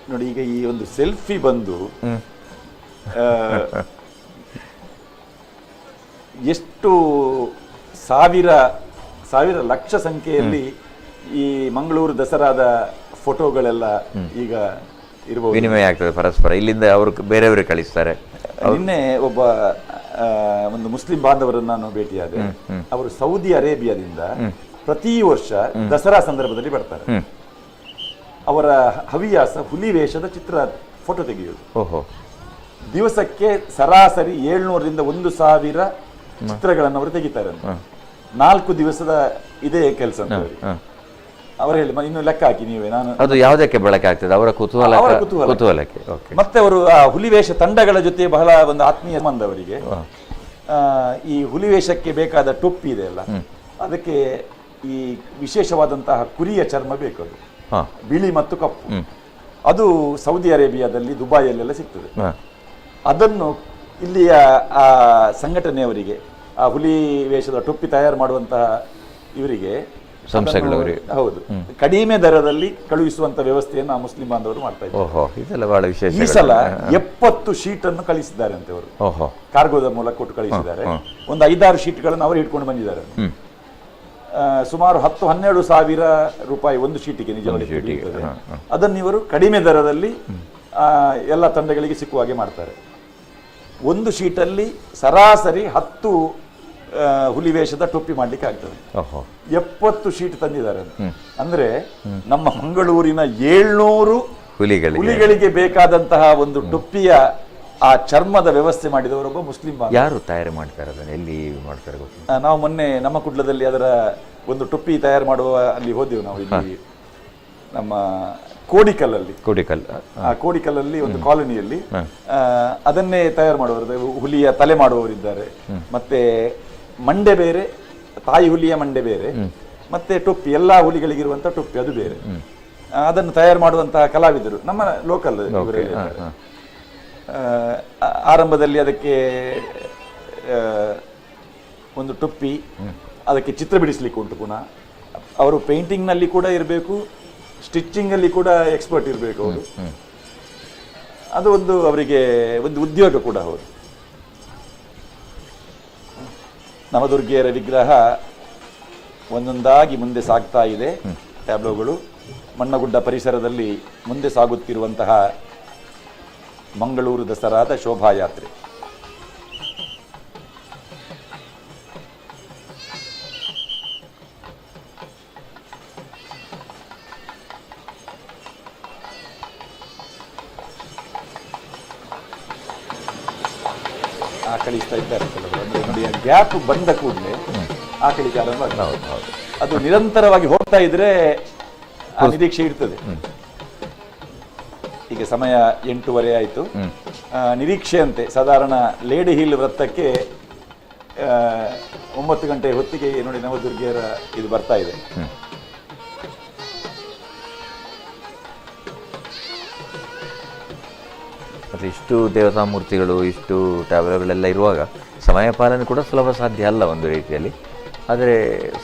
S27: ನೋಡಿ, ಈಗ ಈ ಒಂದು ಸೆಲ್ಫಿ ಬಂದು ಎಷ್ಟು ಸಾವಿರ ಸಾವಿರ ಲಕ್ಷ ಸಂಖ್ಯೆಯಲ್ಲಿ ಈ ಮಂಗಳೂರು ದಸರಾದ ಫೋಟೋಗಳೆಲ್ಲ ಈಗ ಇರಬಹುದು,
S5: ವಿನಿಮಯ ಆಗ್ತದೆ ಪರಸ್ಪರ. ಇಲ್ಲಿಂದ ಅವರು ಬೇರೆಯವರಿಗೆ ಕಳಿಸ್ತಾರೆ.
S27: ನಿನ್ನೆ ಒಬ್ಬ ಒಂದು ಮುಸ್ಲಿಂ ಬಾಂಧವರನ್ನು ನಾನು ಭೇಟಿಯಾದೆ. ಅವರು ಸೌದಿ ಅರೇಬಿಯಾದಿಂದ ಪ್ರತಿ ವರ್ಷ ದಸರಾ ಸಂದರ್ಭದಲ್ಲಿ ಬರ್ತಾರೆ. ಅವರ ಹವ್ಯಾಸ ಹುಲಿ ವೇಷದ ಚಿತ್ರ ಫೋಟೋ ತೆಗೆಯುವುದು. ದಿವಸಕ್ಕೆ ಸರಾಸರಿ 700ರಿಂದ 1000 ಚಿತ್ರಗಳನ್ನು ಅವರು ತೆಗಿತಾರೆ. 4 ದಿವಸದ ಇದೇ ಕೆಲಸ ಅಂತ ಅವರು ಹೇಳಿ, ಇನ್ನು ಲೆಕ್ಕ ಹಾಕಿ ನೀವೇ. ನಾನು
S5: ಅದು ಯಾವುದಕ್ಕೆ ಬಳಕೆ ಆಗ್ತದೆ? ಅವರ ಕುತೂಹಲಕ್ಕೆ.
S27: ಮತ್ತೆ ಅವರು ಆ ಹುಲಿವೇಷ ತಂಡಗಳ ಜೊತೆ ಬಹಳ ಒಂದು ಆತ್ಮೀಯ ಸಂಬಂಧ ಅವರಿಗೆ. ಈ ಹುಲಿವೇಷಕ್ಕೆ ಬೇಕಾದ ಟೊಪ್ಪಿ ಇದೆ ಅಲ್ಲ, ಅದಕ್ಕೆ ಈ ವಿಶೇಷವಾದಂತಹ ಕುರಿಯ ಚರ್ಮ ಬೇಕು. ಅದು ಬಿಳಿ ಮತ್ತು ಕಪ್ಪು. ಅದು ಸೌದಿ ಅರೇಬಿಯಾದಲ್ಲಿ, ದುಬಾಯಿಯಲ್ಲೆಲ್ಲ ಸಿಗ್ತದೆ. ಅದನ್ನು ಇಲ್ಲಿಯ ಆ ಸಂಘಟನೆಯವರಿಗೆ, ಆ ಹುಲಿ ವೇಷದ ಟೊಪ್ಪಿ ತಯಾರು ಮಾಡುವಂತಹ ಇವರಿಗೆ,
S5: ಸಂಸ್ಥೆಗಳವರಿಗೆ,
S27: ಹೌದು, ಕಡಿಮೆ ದರದಲ್ಲಿ ಕಳುಹಿಸುವಂತ ವ್ಯವಸ್ಥೆಯನ್ನು ಆ ಮುಸ್ಲಿಂ ಬಾಂಧವರು ಮಾಡ್ತಾ
S5: ಇದ್ದಾರೆ. ಇದೆಲ್ಲ ಬಹಳ ವಿಶೇಷ.
S27: ಈ ಸಲ 70 ಶೀಟ್ ಅನ್ನು ಕಳಿಸಿದ್ದಾರೆ ಅಂತೆ ಅವರು, ಕಾರ್ಗೋದ ಮೂಲಕ ಕೊಟ್ಟು ಕಳಿಸಿದ್ದಾರೆ. ಒಂದು 5-6 ಶೀಟ್ಗಳನ್ನು ಅವರು ಇಟ್ಕೊಂಡು ಬಂದಿದ್ದಾರೆ. ಸುಮಾರು 10-12 ಸಾವಿರ ರೂಪಾಯಿ ಒಂದು ಶೀಟಿಗೆ ನಿಜವಾಗಿ. ಅದನ್ನು ಇವರು ಕಡಿಮೆ ದರದಲ್ಲಿ ಎಲ್ಲ ತಂಡಗಳಿಗೆ ಸಿಕ್ಕುವ ಹಾಗೆ ಮಾಡ್ತಾರೆ. ಒಂದು ಶೀಟಲ್ಲಿ ಸರಾಸರಿ 10 ಹುಲಿವೇಷದ ಟೊಪ್ಪಿ ಮಾಡ್ಲಿಕ್ಕೆ ಆಗ್ತದೆ. 70 ಶೀಟ್ ತಂದಿದ್ದಾರೆ ಅಂದ್ರೆ ನಮ್ಮ ಮಂಗಳೂರಿನ 700 ಹುಲಿಗಳಿಗೆ ಬೇಕಾದಂತಹ ಒಂದು ಟೊಪ್ಪಿಯ ಆ ಚರ್ಮದ ವ್ಯವಸ್ಥೆ ಮಾಡಿದವರೊಬ್ಬ ಮುಸ್ಲಿಂ.
S5: ಯಾರು ತಯಾರು ಮಾಡ್ತಾರೆ ಅದನ್ನು, ಎಲ್ಲಿ ಮಾಡ್ತಾರೆ ಗೊತ್ತಿಲ್ಲ.
S27: ನಾವು ಮೊನ್ನೆ ನಮ್ಮ ಕುಡ್ಲದಲ್ಲಿ ಅದರ ಒಂದು ಟೊಪ್ಪಿ ತಯಾರು ಮಾಡುವ ಅಲ್ಲಿ ಹೋದೆವು ನಾವು. ಇಲ್ಲಿ ನಮ್ಮ ಕೋಡಿಕಲ್ಲಲ್ಲಿ,
S5: ಕೋಡಿಕಲ್,
S27: ಆ ಕೋಡಿಕಲ್ಲಲ್ಲಿ ಒಂದು ಕಾಲೋನಿಯಲ್ಲಿ ಅದನ್ನೇ ತಯಾರು ಮಾಡುವವರು, ಹುಲಿಯ ತಲೆ ಮಾಡುವವರಿದ್ದಾರೆ. ಮತ್ತೆ ಮಂಡೆ ಬೇರೆ, ತಾಯಿ ಹುಲಿಯ ಮಂಡೆ ಬೇರೆ, ಮತ್ತೆ ಟೊಪ್ಪಿ, ಎಲ್ಲ ಹುಲಿಗಳಿಗಿರುವಂತಹ ಟೊಪ್ಪಿ ಅದು ಬೇರೆ. ಅದನ್ನು ತಯಾರು ಮಾಡುವಂತಹ ಕಲಾವಿದರು ನಮ್ಮ ಲೋಕಲ್. ಆರಂಭದಲ್ಲಿ ಅದಕ್ಕೆ ಒಂದು ಟೊಪ್ಪಿ, ಅದಕ್ಕೆ ಚಿತ್ರ ಬಿಡಿಸ್ಲಿಕ್ಕೆ ಉಂಟು. ಪುನಃ ಅವರು ಪೇಂಟಿಂಗ್ನಲ್ಲಿ ಕೂಡ ಇರಬೇಕು, ಸ್ಟಿಚಿಂಗಲ್ಲಿ ಕೂಡ ಎಕ್ಸ್ಪರ್ಟ್ ಇರಬೇಕು ಅವರು. ಅದು ಒಂದು ಅವರಿಗೆ ಒಂದು ಉದ್ಯೋಗ ಕೂಡ ಹೌದು. ನವದುರ್ಗೆಯರ ವಿಗ್ರಹ ಒಂದೊಂದಾಗಿ ಮುಂದೆ ಸಾಗ್ತಾ ಇದೆ. ಟ್ಯಾಬ್ಲೋಗಳು ಮಣ್ಣಗುಡ್ಡ ಪರಿಸರದಲ್ಲಿ ಮುಂದೆ ಸಾಗುತ್ತಿರುವಂತಹ ಮಂಗಳೂರು ದಸರಾದ ಶೋಭಾಯಾತ್ರೆ. ಆಕಳಿಸ್ತಾ ಇದ್ದಾರೆ ಕೆಲವರು. ಅಂದ್ರೆ ನೋಡಿ, ಆ ಗ್ಯಾಪ್ ಬಂದ ಕೂಡಲೇ ಆಕಳಿಕೆ ಆರಂಭ ಆಗ್ತದೆ. ಅದು ನಿರಂತರವಾಗಿ ಹೋಗ್ತಾ ಇದ್ರೆ ಆ ನಿರೀಕ್ಷೆ ಇರ್ತದೆ. ಈಗ ಸಮಯ 8:30 ಆಯಿತು. ನಿರೀಕ್ಷೆಯಂತೆ ಸಾಧಾರಣ ಲೇಡಿ ಹಿಲ್ ವೃತ್ತಕ್ಕೆ 9 ಗಂಟೆ ಹೊತ್ತಿಗೆ ನೋಡಿ ನವದುರ್ಗಿಯರ ಇದು ಬರ್ತಾ ಇದೆ.
S5: ಮತ್ತು ಇಷ್ಟು ದೇವತಾ ಮೂರ್ತಿಗಳು, ಇಷ್ಟು ಟ್ಯಾಬ್ಲೆಗಳೆಲ್ಲ ಇರುವಾಗ ಸಮಯ ಪಾಲನೆ ಕೂಡ ಸುಲಭ ಸಾಧ್ಯ ಅಲ್ಲ ಒಂದು ರೀತಿಯಲ್ಲಿ. ಆದರೆ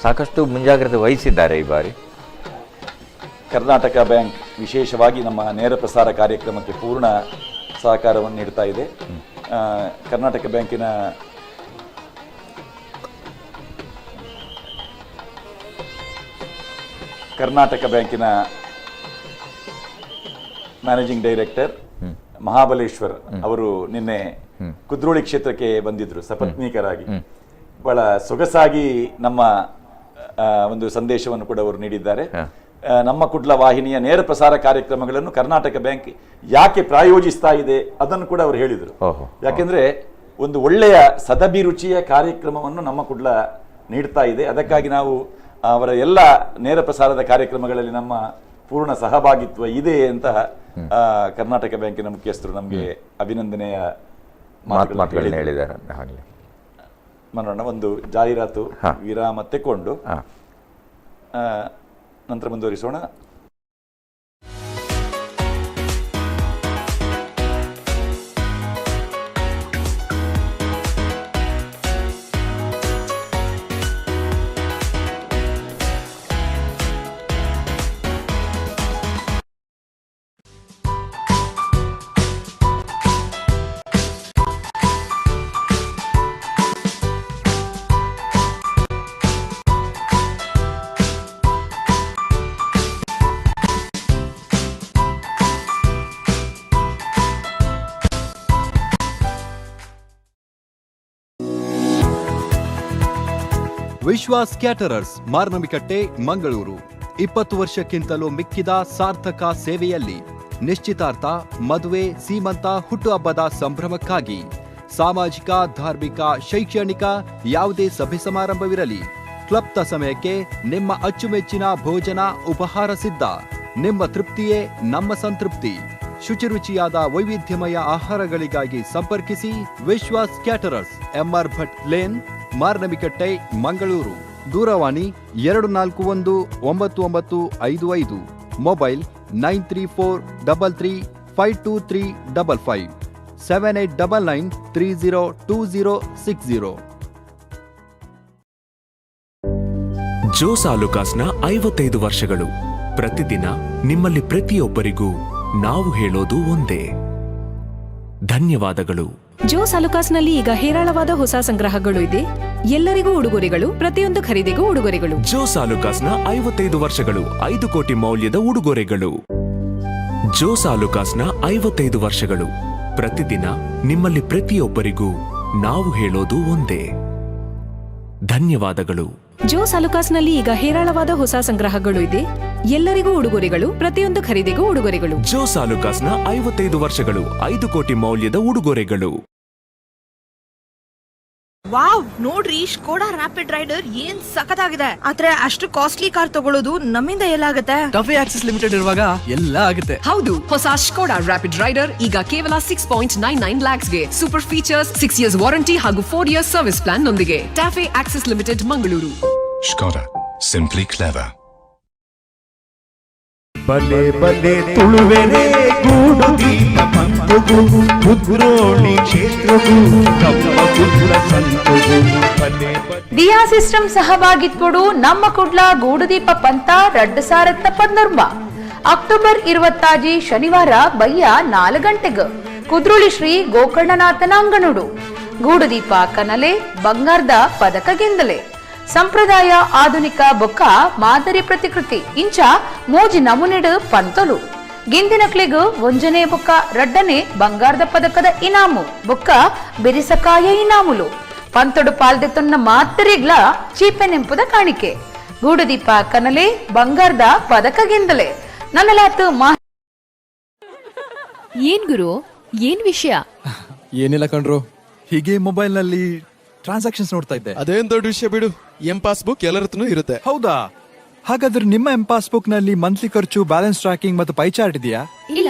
S5: ಸಾಕಷ್ಟು ಮುಂಜಾಗ್ರತೆ ವಹಿಸಿದ್ದಾರೆ ಈ ಬಾರಿ.
S27: ಕರ್ನಾಟಕ ಬ್ಯಾಂಕ್ ವಿಶೇಷವಾಗಿ ನಮ್ಮ ನೇರ ಪ್ರಸಾರ ಕಾರ್ಯಕ್ರಮಕ್ಕೆ ಪೂರ್ಣ ಸಹಕಾರವನ್ನು ನೀಡ್ತಾ ಇದೆ. ಕರ್ನಾಟಕ ಬ್ಯಾಂಕಿನ ಮ್ಯಾನೇಜಿಂಗ್ ಡೈರೆಕ್ಟರ್ ಮಹಾಬಲೇಶ್ವರ್ ಅವರು ನಿನ್ನೆ ಕುದ್ರೋಳಿ ಕ್ಷೇತ್ರಕ್ಕೆ ಬಂದಿದ್ರು ಸಪತ್ನೀಕರಾಗಿ. ಬಹಳ ಸೊಗಸಾಗಿ ನಮ್ಮ ಒಂದು ಸಂದೇಶವನ್ನು ಕೂಡ ಅವರು ನೀಡಿದ್ದಾರೆ. ನಮ್ಮ ಕುಡ್ಲ ವಾಹಿನಿಯ ನೇರ ಪ್ರಸಾರ ಕಾರ್ಯಕ್ರಮಗಳನ್ನು ಕರ್ನಾಟಕ ಬ್ಯಾಂಕ್ ಯಾಕೆ ಪ್ರಾಯೋಜಿಸ್ತಾ ಇದೆ ಅದನ್ನು ಕೂಡ ಅವರು ಹೇಳಿದರು. ಯಾಕೆಂದ್ರೆ ಒಂದು ಒಳ್ಳೆಯ ಸದಭಿರುಚಿಯ ಕಾರ್ಯಕ್ರಮವನ್ನು ನಮ್ಮ ಕುಡ್ಲ ನೀಡ್ತಾ ಇದೆ. ಅದಕ್ಕಾಗಿ ನಾವು ಅವರ ಎಲ್ಲ ನೇರ ಪ್ರಸಾರದ ಕಾರ್ಯಕ್ರಮಗಳಲ್ಲಿ ನಮ್ಮ ಪೂರ್ಣ ಸಹಭಾಗಿತ್ವ ಇದೆ ಅಂತ ಕರ್ನಾಟಕ ಬ್ಯಾಂಕಿನ ಮುಖ್ಯಸ್ಥರು ನಮಗೆ ಅಭಿನಂದನೆಯ
S5: ಮಾತುಗಳನ್ನು ಹೇಳಿದ್ದಾರೆ. ಹಾಗೆ
S27: ಮನೋಣ್ಣ, ಒಂದು ಜಾಹೀರಾತು ವಿರಾಮ ತೆಕ್ಕೊಂಡು ನಂತರ ಮುಂದುವರಿಸೋಣ.
S1: ವಿಶ್ವಾಸ್ ಕ್ಯಾಟರರ್ಸ್, ಮಾರ್ನಮಿಕಟ್ಟೆ, ಮಂಗಳೂರು. 20 ವರ್ಷಕ್ಕಿಂತಲೂ ಮಿಕ್ಕಿದ ಸಾರ್ಥಕ ಸೇವೆಯಲ್ಲಿ ನಿಶ್ಚಿತಾರ್ಥ, ಮದುವೆ, ಸೀಮಂತ, ಹುಟ್ಟುಹಬ್ಬದ ಸಂಭ್ರಮಕ್ಕಾಗಿ ಸಾಮಾಜಿಕ, ಧಾರ್ಮಿಕ, ಶೈಕ್ಷಣಿಕ ಯಾವುದೇ ಸಭೆ ಸಮಾರಂಭವಿರಲಿ, ಕ್ಲಬ್ತ ಸಮಯಕ್ಕೆ ನಿಮ್ಮ ಅಚ್ಚುಮೆಚ್ಚಿನ ಭೋಜನ ಉಪಹಾರ ಸಿದ್ಧ. ನಿಮ್ಮ ತೃಪ್ತಿಯೇ ನಮ್ಮ ಸಂತೃಪ್ತಿ. ಶುಚಿರುಚಿಯಾದ ವೈವಿಧ್ಯಮಯ ಆಹಾರಗಳಿಗಾಗಿ ಸಂಪರ್ಕಿಸಿ Vishwas caterers, MR Bhat lane, Marnamikatte, Mangaluru. ದೂರವಾಣಿ 241 9955, ಮೊಬೈಲ್ 934 33 523 55, 7899 3020 60.
S3: ಜೋಸ್ ಆಲುಕಾಸ್ನ 55 ವರ್ಷಗಳು. ಪ್ರತಿದಿನ ನಿಮ್ಮಲ್ಲಿ ಪ್ರತಿಯೊಬ್ಬರಿಗೂ ನಾವು ಹೇಳೋದು ಒಂದೇ, ಧನ್ಯವಾದಗಳು.
S11: ಜೋಸ್ ಆಲುಕಾಸ್ನಲ್ಲಿ ಈಗ ಹೇರಾಳವಾದ ಹೊಸ ಸಂಗ್ರಹಗಳು ಇದೆ. ಎಲ್ಲರಿಗೂ ಉಡುಗೊರೆಗಳು, ಪ್ರತಿಯೊಂದು ಖರೀದಿಗೂ ಉಡುಗೊರೆಗಳು.
S3: ಜೋಸ್ ಆಲುಕಾಸ್ನ 55 ವರ್ಷಗಳು, 5 ಕೋಟಿ ಮೌಲ್ಯದ ಉಡುಗೊರೆಗಳು. ಜೋಸ್ ಆಲುಕಾಸ್ನ 55 ವರ್ಷಗಳು. ಪ್ರತಿದಿನ ನಿಮ್ಮಲ್ಲಿ ಪ್ರತಿಯೊಬ್ಬರಿಗೂ ನಾವು ಹೇಳೋದು ಒಂದೇ, ಧನ್ಯವಾದಗಳು.
S11: ಜೋಸ್ ಆಲುಕಾಸ್ನಲ್ಲಿ ಈಗ ಹೇರಾಳವಾದ ಹೊಸ ಸಂಗ್ರಹಗಳು ಇದೆ. ಎಲ್ಲರಿಗೂ ಉಡುಗೊರೆಗಳು, ಪ್ರತಿಯೊಂದು ಖರೀದಿಗೂ ಉಡುಗೊರೆಗಳು.
S3: ಜೋಸ್ ಆಲುಕಾಸ್ನ 55 ವರ್ಷಗಳು, 5 ಕೋಟಿ ಮೌಲ್ಯದ ಉಡುಗೊರೆಗಳು.
S9: ವಾವ್, ನೋಡ್ರಿ ಸ್ಕೋಡಾ ರ್ಯಾಪಿಡ್ ರೈಡರ್ ಏನ್ ಸಖತ್ತಾಗಿದೆ. ಆದ್ರೆ ಅಷ್ಟು ಕಾಸ್ಟ್ಲಿ ಕಾರ್ ತಗೊಳ್ಳೋದು ನಮ್ಮಿಂದ ಎಲ್ಲಾಗುತ್ತೆ?
S15: ಟಫೆ ಆಕ್ಸೆಸ್ ಲಿಮಿಟೆಡ್ ಇರುವಾಗ ಎಲ್ಲ ಆಗುತ್ತೆ.
S10: ಹೌದು, ಹೊಸ ಸ್ಕೋಡಾ ರ್ಯಾಪಿಡ್ ರೈಡರ್ ಈಗ ಕೇವಲ 6.99 ಲ್ಯಾಕ್ಸ್ ಗೆ ಸೂಪರ್ ಫೀಚರ್ಸ್, 6 ಇಯರ್ಸ್ ವಾರಂಟಿ ಹಾಗೂ 4 ಇಯರ್ಸ್ ಸರ್ವಿಸ್ ಪ್ಲಾನ್ ನೊಂದಿಗೆ. TAFE Access Limited, Mangaluru.
S14: Skoda, simply clever.
S22: ಬಲೆ ಬಲೆ ತುಳುವೆರೆ ಗೂಡು ದೀಪ ಪಂಪುಗು, ಕುದ್ರೋಳಿ ಕ್ಷೇತ್ರಗು, ನಮ್ಮ ಕುಡ್ಲ ಸಂತಗು. ಬಲೆ
S23: ದಿಯಾ ಸಿಸ್ಟಮ್ ಸಹಭಾಗಿತ್ವಡು ನಮ್ಮ ಕುಡ್ಲ ಗೂಡುದೀಪ ಪಂಥ 2013 ಅಕ್ಟೋಬರ್ 26 ಶನಿವಾರ ಬಯ್ಯ 4 ಗಂಟೆಗೆ ಕುದ್ರೋಳಿ ಶ್ರೀ ಗೋಕರ್ಣನಾಥನ ಅಂಗನುಡು ಗೂಡುದೀಪ ಕನಲೆ ಬಂಗಾರದ ಪದಕ ಗೆಂದಲೆ. ಸಂಪ್ರದಾಯ ಆಧುನಿಕ ಬೊಕ್ಕ ಮಾದರಿ ಪ್ರತಿಕೃತಿ ಇಂಚ ಮೂಜಿ ನಮೂನೆಡು ಪಂತಲು ಗಿಂದಿನಕ್ಲಿಗು ಒಂಜನೇ ಬೊಕ್ಕ ರಡ್ಡನೆ ಬಂಗಾರದ ಪದಕದ ಇನಾಮು ಬೊಕ್ಕ ಬಿರಿಸಕಾಯ ಇನಾಮುಲು ಪಂತೊಡು ಪಾಲ್ದೆ ತೊನ್ನ ಮಾತರಿಗ್ಲ ಚೀಪೆ ನೆಂಪುದ ಕಾಣಿಕೆ. ಗೂಡುದೀಪ ಕನಲೆ ಬಂಗಾರದ ಪದಕ ಗೆಂದಲೆ. ನನ್ನಲಾತು ಮಾ
S13: ಏನ್ ಗುರು, ಏನ್ ವಿಷಯ?
S16: ಏನಿಲ್ಲ ಕಣ್ರು,
S2: ಹೀಗೆ ಮೊಬೈಲ್ ನಲ್ಲಿ ಟ್ರಾನ್ಸಾಕ್ಷನ್ಸ್ ನೋಡ್ತಾ ಇದ್ದೆ.
S16: ಅದೇನ್ ದೊಡ್ಡ ವಿಷಯ ಬಿಡು, ಎಂ ಪಾಸ್ಬುಕ್ ಎಲ್ಲರತ್ರನೂ ಇರುತ್ತೆ.
S2: ಹೌದಾ? ಹಾಗಾದ್ರೆ ನಿಮ್ಮ ಎಂ ಪಾಸ್ಬುಕ್ ನಲ್ಲಿ ಮಂತ್ಲಿ ಖರ್ಚು, ಬ್ಯಾಲೆನ್ಸ್ ಟ್ರ್ಯಾಕಿಂಗ್ ಮತ್ತು ಪೈ ಚಾರ್ಟ್ ಇದೆಯಾ?
S12: ಇಲ್ಲ.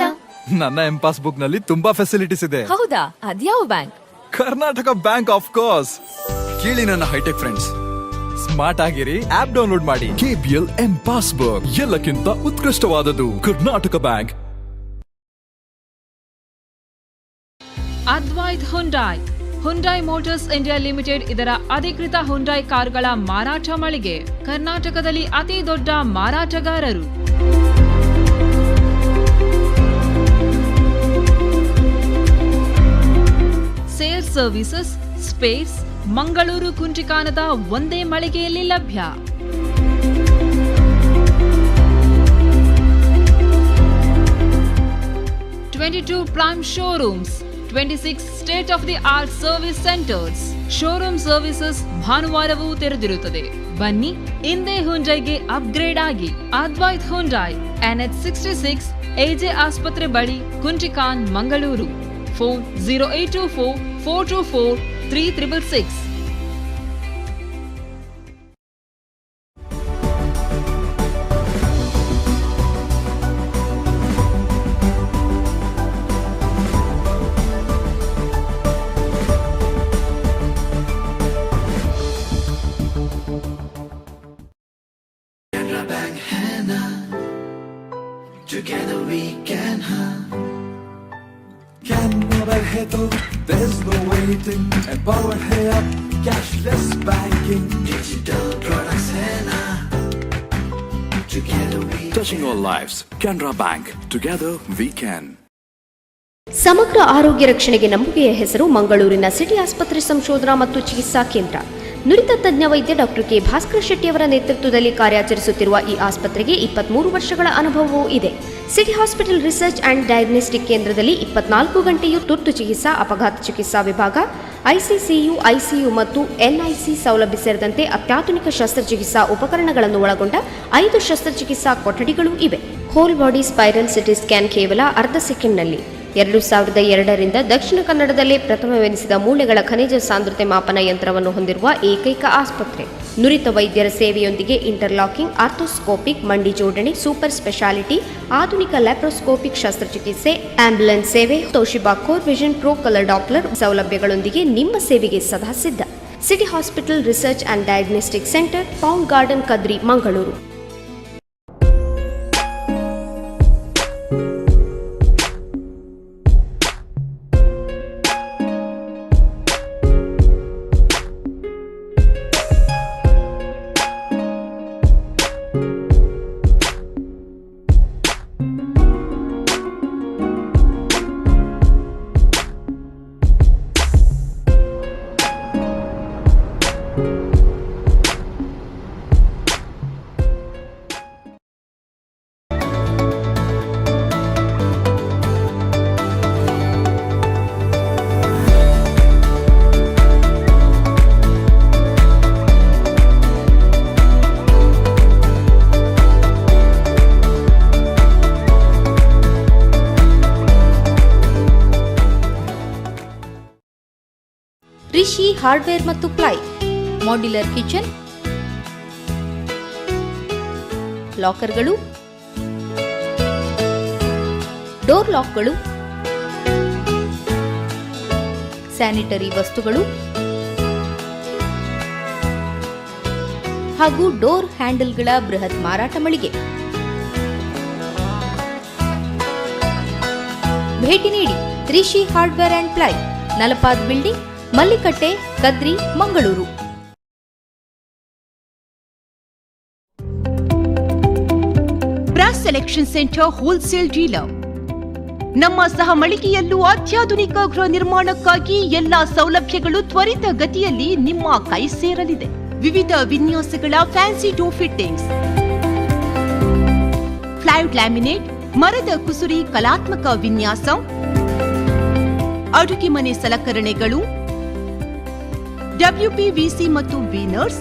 S2: ನನ್ನ ಎಂ ಪಾಸ್ಬುಕ್ ನಲ್ಲಿ ತುಂಬಾ ಫೆಸಿಲಿಟೀಸ್ ಇದೆ.
S12: ಹೌದಾ? ಅದ್ಯಾವ bank?
S2: Karnataka bank, of course. ಕೇಳಿ ನನ್ನ ಹೈಟೆಕ್ ಫ್ರೆಂಡ್ಸ್, ಸ್ಮಾರ್ಟ್ ಆಗಿರಿ, ಆಪ್ ಡೌನ್ಲೋಡ್ ಮಾಡಿ.
S6: ಕೆಬಿಎಲ್ ಎಂ ಪಾಸ್ಬುಕ್, ಎಲ್ಲಕ್ಕಿಂತ ಉತ್ಕೃಷ್ಟವಾದದ್ದು Karnataka bank.
S11: Advait Hyundai, Hyundai motors India limited ಇದರ ಅಧಿಕೃತ ಹುಂಡೈ ಕಾರುಗಳ ಮಾರಾಟ ಮಳಿಗೆ. ಕರ್ನಾಟಕದಲ್ಲಿ ಅತಿ ದೊಡ್ಡ ಮಾರಾಟಗಾರರು. ಸೇಲ್ಸ್ ಸರ್ವಿಸಸ್, ಸ್ಪೇಸ್, ಮಂಗಳೂರು ಕುಂಟಿಕಾನದ ಒಂದೇ ಮಳಿಗೆಯಲ್ಲಿ ಲಭ್ಯ. 22 prime showrooms, 26 state of the art service centers, showroom services ಭಾನುವಾರವೂ ತೆರೆದಿರುತ್ತದೆ. ಬನ್ನಿ, ಇಂದೇ ಹುಂಡೈಗೆ ಅಪ್ಗ್ರೇಡ್ ಆಗಿ. ಅದ್ವೈತ್ ಹುಂಡೈ, ಎನ್ಎಚ್ 66, ಎಜೆ ಆಸ್ಪತ್ರೆ ಬಳಿ, ಕುಂಟಿಕಾನ್, ಮಂಗಳೂರು. Phone 0824 424 3666.
S21: Canara bank है ना, Together we can, हाँ.
S6: Can mobile है तो there's no waiting. Empowered है अब cashless banking.
S21: Digital products है ना, Together we
S6: Touching all lives. Canara Bank. Together we can.
S8: ಸಮಗ್ರ ಆರೋಗ್ಯ ರಕ್ಷಣೆಗೆ ನಂಬಿಕೆಯ ಹೆಸರು ಮಂಗಳೂರಿನ ಸಿಟಿ ಆಸ್ಪತ್ರೆ ಸಂಶೋಧನಾ ಮತ್ತು ಚಿಕಿತ್ಸಾ ಕೇಂದ್ರ. ನುರಿತ ತಜ್ಞ ವೈದ್ಯ ಡಾಕ್ಟರ್ ಕೆ ಭಾಸ್ಕರ ಶೆಟ್ಟಿಯವರ ನೇತೃತ್ವದಲ್ಲಿ ಕಾರ್ಯಾಚರಿಸುತ್ತಿರುವ ಈ ಆಸ್ಪತ್ರೆಗೆ 23 ವರ್ಷಗಳ ಅನುಭವವೂ ಇದೆ. City hospital research and diagnostic ಕೇಂದ್ರದಲ್ಲಿ 24 ಗಂಟೆಯೂ ತುರ್ತು ಚಿಕಿತ್ಸಾ, ಅಪಘಾತ ಚಿಕಿತ್ಸಾ ವಿಭಾಗ, ಐಸಿಸಿಯು, ಐಸಿಯು ಮತ್ತು ಎನ್ಐಸಿ ಸೌಲಭ್ಯ ಸೇರಿದಂತೆ ಅತ್ಯಾಧುನಿಕ ಶಸ್ತ್ರಚಿಕಿತ್ಸಾ ಉಪಕರಣಗಳನ್ನು ಒಳಗೊಂಡ ಐದು ಶಸ್ತ್ರಚಿಕಿತ್ಸಾ ಕೊಠಡಿಗಳೂ ಇವೆ. Whole body spiral CT scan ಕೇವಲ ಅರ್ಧ ಸೆಕೆಂಡ್ನಲ್ಲಿ. 2002ರಿಂದ ದಕ್ಷಿಣ ಕನ್ನಡದಲ್ಲೇ ಪ್ರಥಮವೆನಿಸಿದ ಮೂಳೆಗಳ ಖನಿಜ ಸಾಂದ್ರತೆ ಮಾಪನ ಯಂತ್ರವನ್ನು ಹೊಂದಿರುವ ಏಕೈಕ ಆಸ್ಪತ್ರೆ. ನುರಿತ ವೈದ್ಯರ ಸೇವೆಯೊಂದಿಗೆ ಇಂಟರ್ಲಾಕಿಂಗ್, ಆರ್ಥೋಸ್ಕೋಪಿಕ್ ಮಂಡಿ ಜೋಡಣೆ, ಸೂಪರ್ ಸ್ಪೆಷಾಲಿಟಿ, ಆಧುನಿಕ ಲ್ಯಾಪ್ರೋಸ್ಕೋಪಿಕ್ ಶಸ್ತ್ರಚಿಕಿತ್ಸೆ, ಆಂಬ್ಯುಲೆನ್ಸ್ ಸೇವೆ, Toshiba Core Vision Pro colour Doppler ಸೌಲಭ್ಯಗಳೊಂದಿಗೆ ನಿಮ್ಮ ಸೇವೆಗೆ ಸದಾ ಸಿದ್ಧ. City hospital research and diagnostic centre, pound garden, Kadri, Mangaluru.
S19: Rishi hardware ಮತ್ತು ಪ್ಲೈ, ಮಾಡ್ಯುಲರ್ ಕಿಚನ್, ಲಾಕರ್ಗಳು, ಡೋರ್ ಲಾಕ್ಗಳು, ಸ್ಯಾನಿಟರಿ ವಸ್ತುಗಳು ಹಾಗೂ ಡೋರ್ ಹ್ಯಾಂಡಲ್ಗಳ ಬೃಹತ್ ಮಾರಾಟ ಮಳಿಗೆ. ಭೇಟಿ ನೀಡಿ Rishi hardware and ply, Nalapad building, Mallikatte, Kadri, Mangaluru.
S17: Brass selection centre wholesale dealer. ನಮ್ಮ ಸಹ ಮಳಿಗೆಯಲ್ಲೂ ಅತ್ಯಾಧುನಿಕ ಗೃಹ ನಿರ್ಮಾಣಕ್ಕಾಗಿ ಎಲ್ಲಾ ಸೌಲಭ್ಯಗಳು ತ್ವರಿತ ಗತಿಯಲ್ಲಿ ನಿಮ್ಮ ಕೈ ಸೇರಲಿದೆ. ವಿವಿಧ ವಿನ್ಯಾಸಗಳ fancy door fittings, plywood, laminate, ಮರದ ಕುಸುರಿ ಕಲಾತ್ಮಕ ವಿನ್ಯಾಸ, ಅಡುಗೆ ಮನೆ ಸಲಕರಣೆಗಳು, ಡಬ್ಲ್ಯೂಪಿವಿಸಿ ಮತ್ತು ವೀನರ್ಸ್.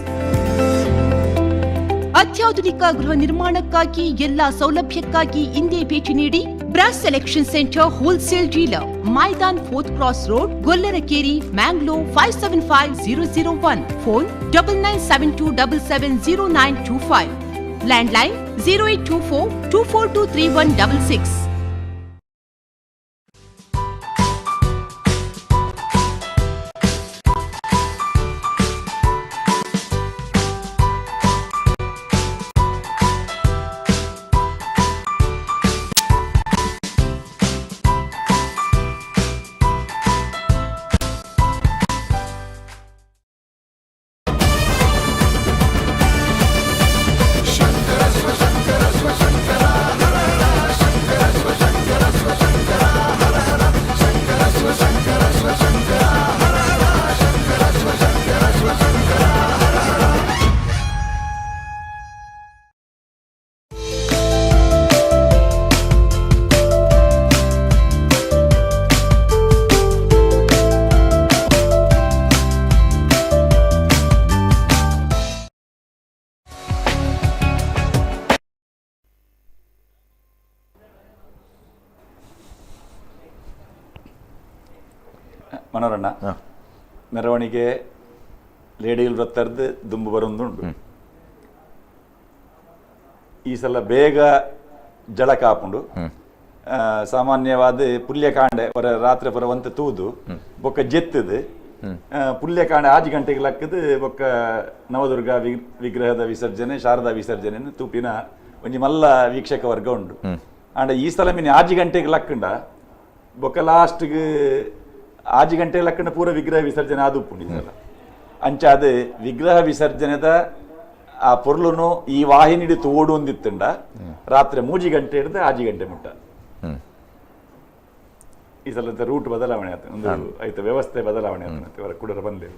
S17: ಅತ್ಯಾಧುನಿಕ ಗೃಹ ನಿರ್ಮಾಣಕ್ಕಾಗಿ ಎಲ್ಲಾ ಸೌಲಭ್ಯಕ್ಕಾಗಿ ಇಂದೇ ಭೇಟಿ ನೀಡಿ. Brass selection centre wholesale dealer, Maidan 4th Cross Road, Gollarakeri, Mangalore 575001. Phone 9972770925. Landline 0824 2423166.
S27: ಮನೋರಣ್ಣ, ಮೆರವಣಿಗೆ ಲೇಡಿಲ್ ವೃತ್ತರ್ದು ದುಂಬು ಬರೊಂದುಂಡು. ಈ ಸಲ ಬೇಗ ಜಳಕ ಆಪುಂಡು. ಸಾಮಾನ್ಯವಾದ ಪುಲ್ಯಕಾಂಡೆ ಪರ ರಾತ್ರಿ ಪರ ಒಂತ ತೂದು ಬೊಕ್ಕ ಜೆತ್ತದು ಪುಲ್ಯಕಾಂಡೆ 5 ಗಂಟೆಗೆ ಲಕ್ಕದು ಬೊಕ್ಕ ನವದುರ್ಗಾ ವಿಗ್ರಹದ ವಿಸರ್ಜನೆ, ಶಾರದಾ ವಿಸರ್ಜನೆ ತೂಪಿನ ಒಂಜಿ ಮಲ್ಲ ವೀಕ್ಷಕ ವರ್ಗ ಉಂಡು. ಆಂಡ ಈ ಸಲ ಮೀನು 5 ಗಂಟೆಗೆ ಲಕ್ಕಂಡ ಬೊಕ್ಕ ಲಾಸ್ಟ್ಗೆ 5 ಗಂಟೆ ಲಕ್ಕಂಡ ಪೂರ ವಿಗ್ರಹ ವಿಸರ್ಜನೆ ಆದುಪ್ಪುಂಡು ಈ ಸಲ. ಅಂಚಾದ ವಿಗ್ರಹ ವಿಸರ್ಜನೆದ ಆ ಪೊರ್ಲುನು ಈ ವಾಹಿನಿಡಿ ತೋಡು ಒಂದಿತ್ತಂಡ ರಾತ್ರಿ 3 ಗಂಟೆ ಹಿಡಿದು 5 ಗಂಟೆ ಮುಟ್ಟ. ಈ ಸಲದ ರೂಟ್ ಬದಲಾವಣೆ ಆಯ್ತು, ಒಂದು ಆಯ್ತು ವ್ಯವಸ್ಥೆ ಬದಲಾವಣೆ ಆಯ್ತು ಇವರ ಕೂಡ ಬಂದೆ.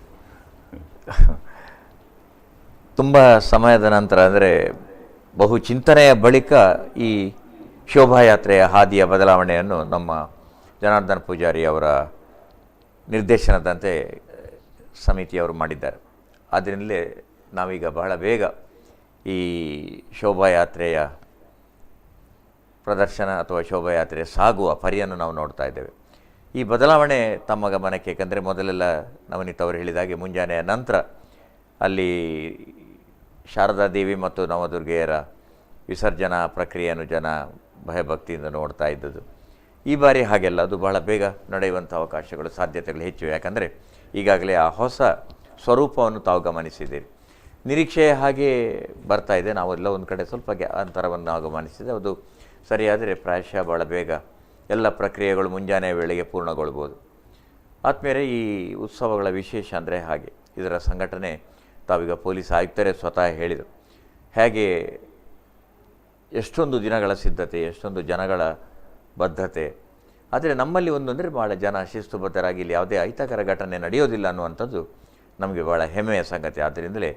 S5: ತುಂಬ ಸಮಯದ ನಂತರ, ಅಂದರೆ ಬಹು ಚಿಂತನೆಯ ಬಳಿಕ ಈ ಶೋಭಾಯಾತ್ರೆಯ ಹಾದಿಯ ಬದಲಾವಣೆಯನ್ನು ನಮ್ಮ ಜನಾರ್ದನ್ ಪೂಜಾರಿ ಅವರ ನಿರ್ದೇಶನದಂತೆ ಸಮಿತಿಯವರು ಮಾಡಿದ್ದಾರೆ. ಆದ್ದರಿಂದಲೇ ನಾವೀಗ ಬಹಳ ಬೇಗ ಈ ಶೋಭಾಯಾತ್ರೆಯ ಪ್ರದರ್ಶನ ಅಥವಾ ಶೋಭಾಯಾತ್ರೆ ಸಾಗುವ ಪರಿಯನ್ನು ನಾವು ನೋಡ್ತಾ ಇದ್ದೇವೆ. ಈ ಬದಲಾವಣೆ ತಮ್ಮ ಗಮನಕ್ಕೆ, ಏಕೆಂದರೆ ಮೊದಲೆಲ್ಲ ನವನೀತ್ ಅವರು ಹೇಳಿದಾಗೆ ಮುಂಜಾನೆಯ ನಂತರ ಅಲ್ಲಿ ಶಾರದಾ ದೇವಿ ಮತ್ತು ನವದುರ್ಗೆಯರ ವಿಸರ್ಜನಾ ಪ್ರಕ್ರಿಯೆಯನ್ನು ಜನ ಭಯಭಕ್ತಿಯಿಂದ ನೋಡ್ತಾ ಇದ್ದದ್ದು. ಈ ಬಾರಿ ಹಾಗೆಲ್ಲ, ಅದು ಬಹಳ ಬೇಗ ನಡೆಯುವಂಥ ಅವಕಾಶಗಳು, ಸಾಧ್ಯತೆಗಳು ಹೆಚ್ಚು. ಯಾಕಂದರೆ ಈಗಾಗಲೇ ಆ ಹೊಸ ಸ್ವರೂಪವನ್ನು ತಾವು ಗಮನಿಸಿದ್ದೀರಿ. ನಿರೀಕ್ಷೆ ಹಾಗೆ ಬರ್ತಾ ಇದೆ. ನಾವೆಲ್ಲ ಒಂದು ಕಡೆ ಸ್ವಲ್ಪ ಅಂತರವನ್ನು ನಾವು ಗಮನಿಸಿದೆ. ಅದು ಸರಿಯಾದರೆ ಪ್ರಾಯಶಃ ಭಾಳ ಬೇಗ ಎಲ್ಲ ಪ್ರಕ್ರಿಯೆಗಳು ಮುಂಜಾನೆ ವೇಳೆಗೆ ಪೂರ್ಣಗೊಳ್ಬೋದು. ಆದಮೇಲೆ ಈ ಉತ್ಸವಗಳ ವಿಶೇಷ ಅಂದರೆ ಹಾಗೆ ಇದರ ಸಂಘಟನೆ ತಾವೀಗ ಪೊಲೀಸ್ ಆಯುಕ್ತರೇ ಸ್ವತಃ ಹೇಳಿದರು ಹೇಗೆ ಎಷ್ಟೊಂದು ದಿನಗಳ ಸಿದ್ಧತೆ, ಎಷ್ಟೊಂದು ಜನಗಳ ಬದ್ಧತೆ. ಆದರೆ ನಮ್ಮಲ್ಲಿ ಒಂದು ಅಂದರೆ ಭಾಳ ಜನ ಶಿಸ್ತುಬದ್ಧರಾಗಿ ಇಲ್ಲಿ ಯಾವುದೇ ಅಹಿತಕರ ಘಟನೆ ನಡೆಯೋದಿಲ್ಲ ಅನ್ನುವಂಥದ್ದು ನಮಗೆ ಭಾಳ ಹೆಮ್ಮೆಯ ಸಂಗತಿ. ಆದ್ದರಿಂದಲೇ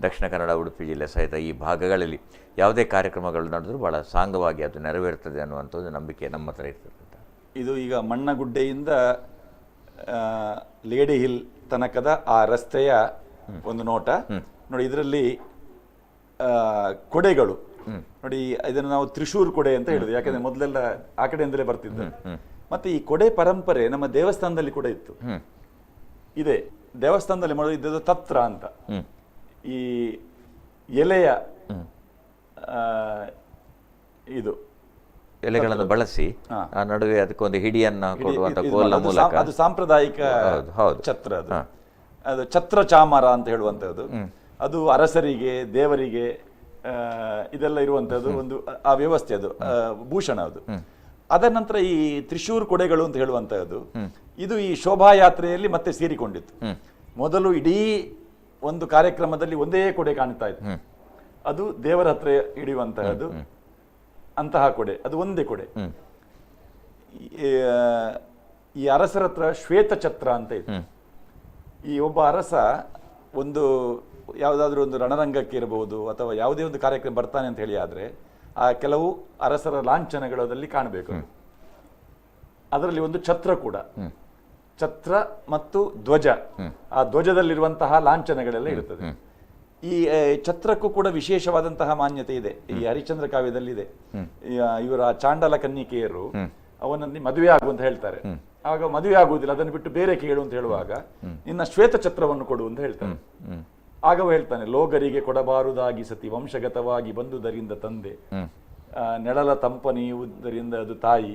S5: ದಕ್ಷಿಣ ಕನ್ನಡ, ಉಡುಪಿ ಜಿಲ್ಲೆ ಸಹಿತ ಈ ಭಾಗಗಳಲ್ಲಿ ಯಾವುದೇ ಕಾರ್ಯಕ್ರಮಗಳು ನಡೆದರೂ ಭಾಳ ಸಾಂಗವಾಗಿ ಅದು ನೆರವೇರ್ತದೆ ಅನ್ನುವಂಥದ್ದು ನಂಬಿಕೆ ನಮ್ಮ ಹತ್ರ ಇರ್ತದೆ.
S27: ಇದು ಈಗ ಮಣ್ಣಗುಡ್ಡೆಯಿಂದ ಲೇಡಿ ಹಿಲ್ ತನಕದ ಆ ರಸ್ತೆಯ ಒಂದು ನೋಟ ನೋಡಿ. ಇದರಲ್ಲಿ ಕೊಡೆಗಳು ನೋಡಿ, ಇದನ್ನು ನಾವು ತ್ರಿಶೂರ್ ಕೊಡೆ ಅಂತ ಹೇಳುದು, ಯಾಕಂದ್ರೆ ಮೊದಲೆಲ್ಲ ಆ ಕಡೆಯಿಂದಲೇ ಬರ್ತಿದ್ದು. ಮತ್ತೆ ಈ ಕೊಡೆ ಪರಂಪರೆ ನಮ್ಮ ದೇವಸ್ಥಾನದಲ್ಲಿ ಕೂಡ ಇತ್ತು, ಇದೆ. ದೇವಸ್ಥಾನದಲ್ಲಿ ಮೊದಲು ಇದ್ದದ್ದು ತತ್ರ ಅಂತ, ಈ ಎಲೆಯ ಇದು
S5: ಎಲೆಗಳನ್ನು ಬಳಸಿ ಆ ನಡುವೆ ಅದಕ್ಕೊಂದು ಹಿಡಿಯನ್ನ ಕೊಡುವಂತ ಕೋಲ ಮೂಲಕ,
S27: ಅದು ಸಾಂಪ್ರದಾಯಿಕ ಛತ್ರ. ಅದು ಅದು ಛತ್ರ ಚಾಮರ ಅಂತ ಹೇಳುವಂತದ್ದು. ಅದು ಅರಸರಿಗೆ, ದೇವರಿಗೆ ಇದೆಲ್ಲ ಇರುವಂತದ್ದು ಒಂದು ಆ ವ್ಯವಸ್ಥೆ, ಅದು ಭೂಷಣ ಅದು. ಅದರ ನಂತರ ಈ ತ್ರಿಶೂರ್ ಕೊಡೆಗಳು ಅಂತ ಹೇಳುವಂತಹದ್ದು ಇದು ಈ ಶೋಭಾಯಾತ್ರೆಯಲ್ಲಿ ಮತ್ತೆ ಸೇರಿಕೊಂಡಿತ್ತು. ಮೊದಲು ಇಡೀ ಒಂದು ಕಾರ್ಯಕ್ರಮದಲ್ಲಿ ಒಂದೇ ಕೊಡೆ ಕಾಣ್ತಾ ಇತ್ತು, ಅದು ದೇವರ ಹತ್ರ ಹಿಡಿಯುವಂತಹದ್ದು ಅಂತಹ ಕೊಡೆ, ಅದು ಒಂದೇ ಕೊಡೆ. ಈ ಅರಸರ ಹತ್ರ ಶ್ವೇತಛತ್ರ ಅಂತ ಇತ್ತು. ಈ ಒಬ್ಬ ಅರಸ ಒಂದು ಯಾವುದಾದ್ರೂ ಒಂದು ರಣರಂಗಕ್ಕೆ ಇರಬಹುದು ಅಥವಾ ಯಾವುದೇ ಒಂದು ಕಾರ್ಯಕ್ರಮ ಬರ್ತಾನೆ ಅಂತ ಹೇಳಿ ಆದರೆ ಆ ಕೆಲವು ಅರಸರ ಲಾಂಛನಗಳು ಅದರಲ್ಲಿ ಕಾಣಬೇಕು. ಅದರಲ್ಲಿ ಒಂದು ಛತ್ರ ಕೂಡ, ಛತ್ರ ಮತ್ತು ಧ್ವಜ, ಆ ಧ್ವಜದಲ್ಲಿರುವಂತಹ ಲಾಂಛನಗಳೆಲ್ಲ ಇರುತ್ತದೆ. ಈ ಛತ್ರಕ್ಕೂ ಕೂಡ ವಿಶೇಷವಾದಂತಹ ಮಾನ್ಯತೆ ಇದೆ. ಈ ಹರಿಶ್ಚಂದ್ರ ಕಾವ್ಯದಲ್ಲಿದೆ. ಇವರ ಚಾಂಡಲ ಕನ್ನಿಕೆಯರು ಅವನಲ್ಲಿ ಮದುವೆ ಆಗು ಅಂತ ಹೇಳ್ತಾರೆ. ಆಗ ಮದುವೆ ಆಗುವುದಿಲ್ಲ, ಅದನ್ನು ಬಿಟ್ಟು ಬೇರೆ ಕೇಳು ಅಂತ ಹೇಳುವಾಗ ನಿನ್ನ ಶ್ವೇತ ಛತ್ರವನ್ನು ಕೊಡು ಅಂತ ಹೇಳ್ತಾನೆ. ಆಗ ಹೇಳ್ತಾನೆ, ಲೋಗರಿಗೆ ಕೊಡಬಾರುದಾಗಿ ಸತಿ ವಂಶಗತವಾಗಿ ಬಂದುದರಿಂದ ತಂದೆ, ನೆಳಲ ತಂಪನಿಯುವುದರಿಂದ ಅದು ತಾಯಿ,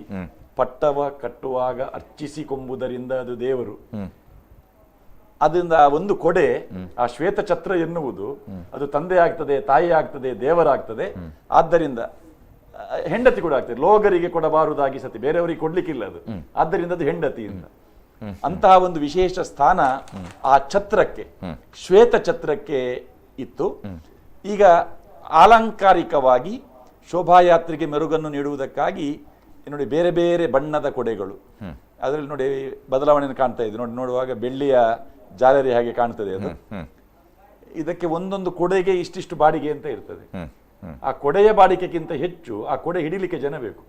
S27: ಪಟ್ಟವ ಕಟ್ಟುವಾಗ ಅರ್ಚಿಸಿಕೊಂಬುದರಿಂದ ಅದು ದೇವರು. ಅದರಿಂದ ಒಂದು ಕೊಡೆ, ಆ ಶ್ವೇತ ಛತ್ರ ಎನ್ನುವುದು ಅದು ತಂದೆ ಆಗ್ತದೆ, ತಾಯಿ ಆಗ್ತದೆ, ದೇವರಾಗ್ತದೆ. ಆದ್ದರಿಂದ ಹೆಂಡತಿ ಕೂಡ ಆಗ್ತದೆ. ಲೋಗರಿಗೆ ಕೊಡಬಾರುದಾಗಿ ಸತಿ, ಬೇರೆಯವರಿಗೆ ಕೊಡ್ಲಿಕ್ಕಿಲ್ಲ ಅದು, ಆದ್ದರಿಂದ ಅದು ಹೆಂಡತಿ ಅಂತ. ಅಂತಹ ಒಂದು ವಿಶೇಷ ಸ್ಥಾನ ಆ ಛತ್ರಕ್ಕೆ, ಶ್ವೇತ ಛತ್ರಕ್ಕೆ ಇತ್ತು. ಈಗ ಆಲಂಕಾರಿಕವಾಗಿ ಶೋಭಾಯಾತ್ರೆಗೆ ಮೆರುಗನ್ನು ನೀಡುವುದಕ್ಕಾಗಿ ನೋಡಿ ಬೇರೆ ಬೇರೆ ಬಣ್ಣದ ಕೊಡೆಗಳು, ಅದರಲ್ಲಿ ನೋಡಿ ಬದಲಾವಣೆಯನ್ನು ಕಾಣ್ತಾ ಇದೆ. ನೋಡಿ, ನೋಡುವಾಗ ಬೆಳ್ಳಿಯ ಜಾಲರಿ ಹಾಗೆ ಕಾಣ್ತದೆ ಅದು. ಇದಕ್ಕೆ ಒಂದೊಂದು ಕೊಡೆಗೆ ಇಷ್ಟಿಷ್ಟು ಬಾಡಿಗೆ ಅಂತ ಇರ್ತದೆ. ಆ ಕೊಡೆಯ ಬಾಡಿಗೆಗಿಂತ ಹೆಚ್ಚು ಆ ಕೊಡೆ ಹಿಡಿಲಿಕ್ಕೆ ಜನ ಬೇಕು.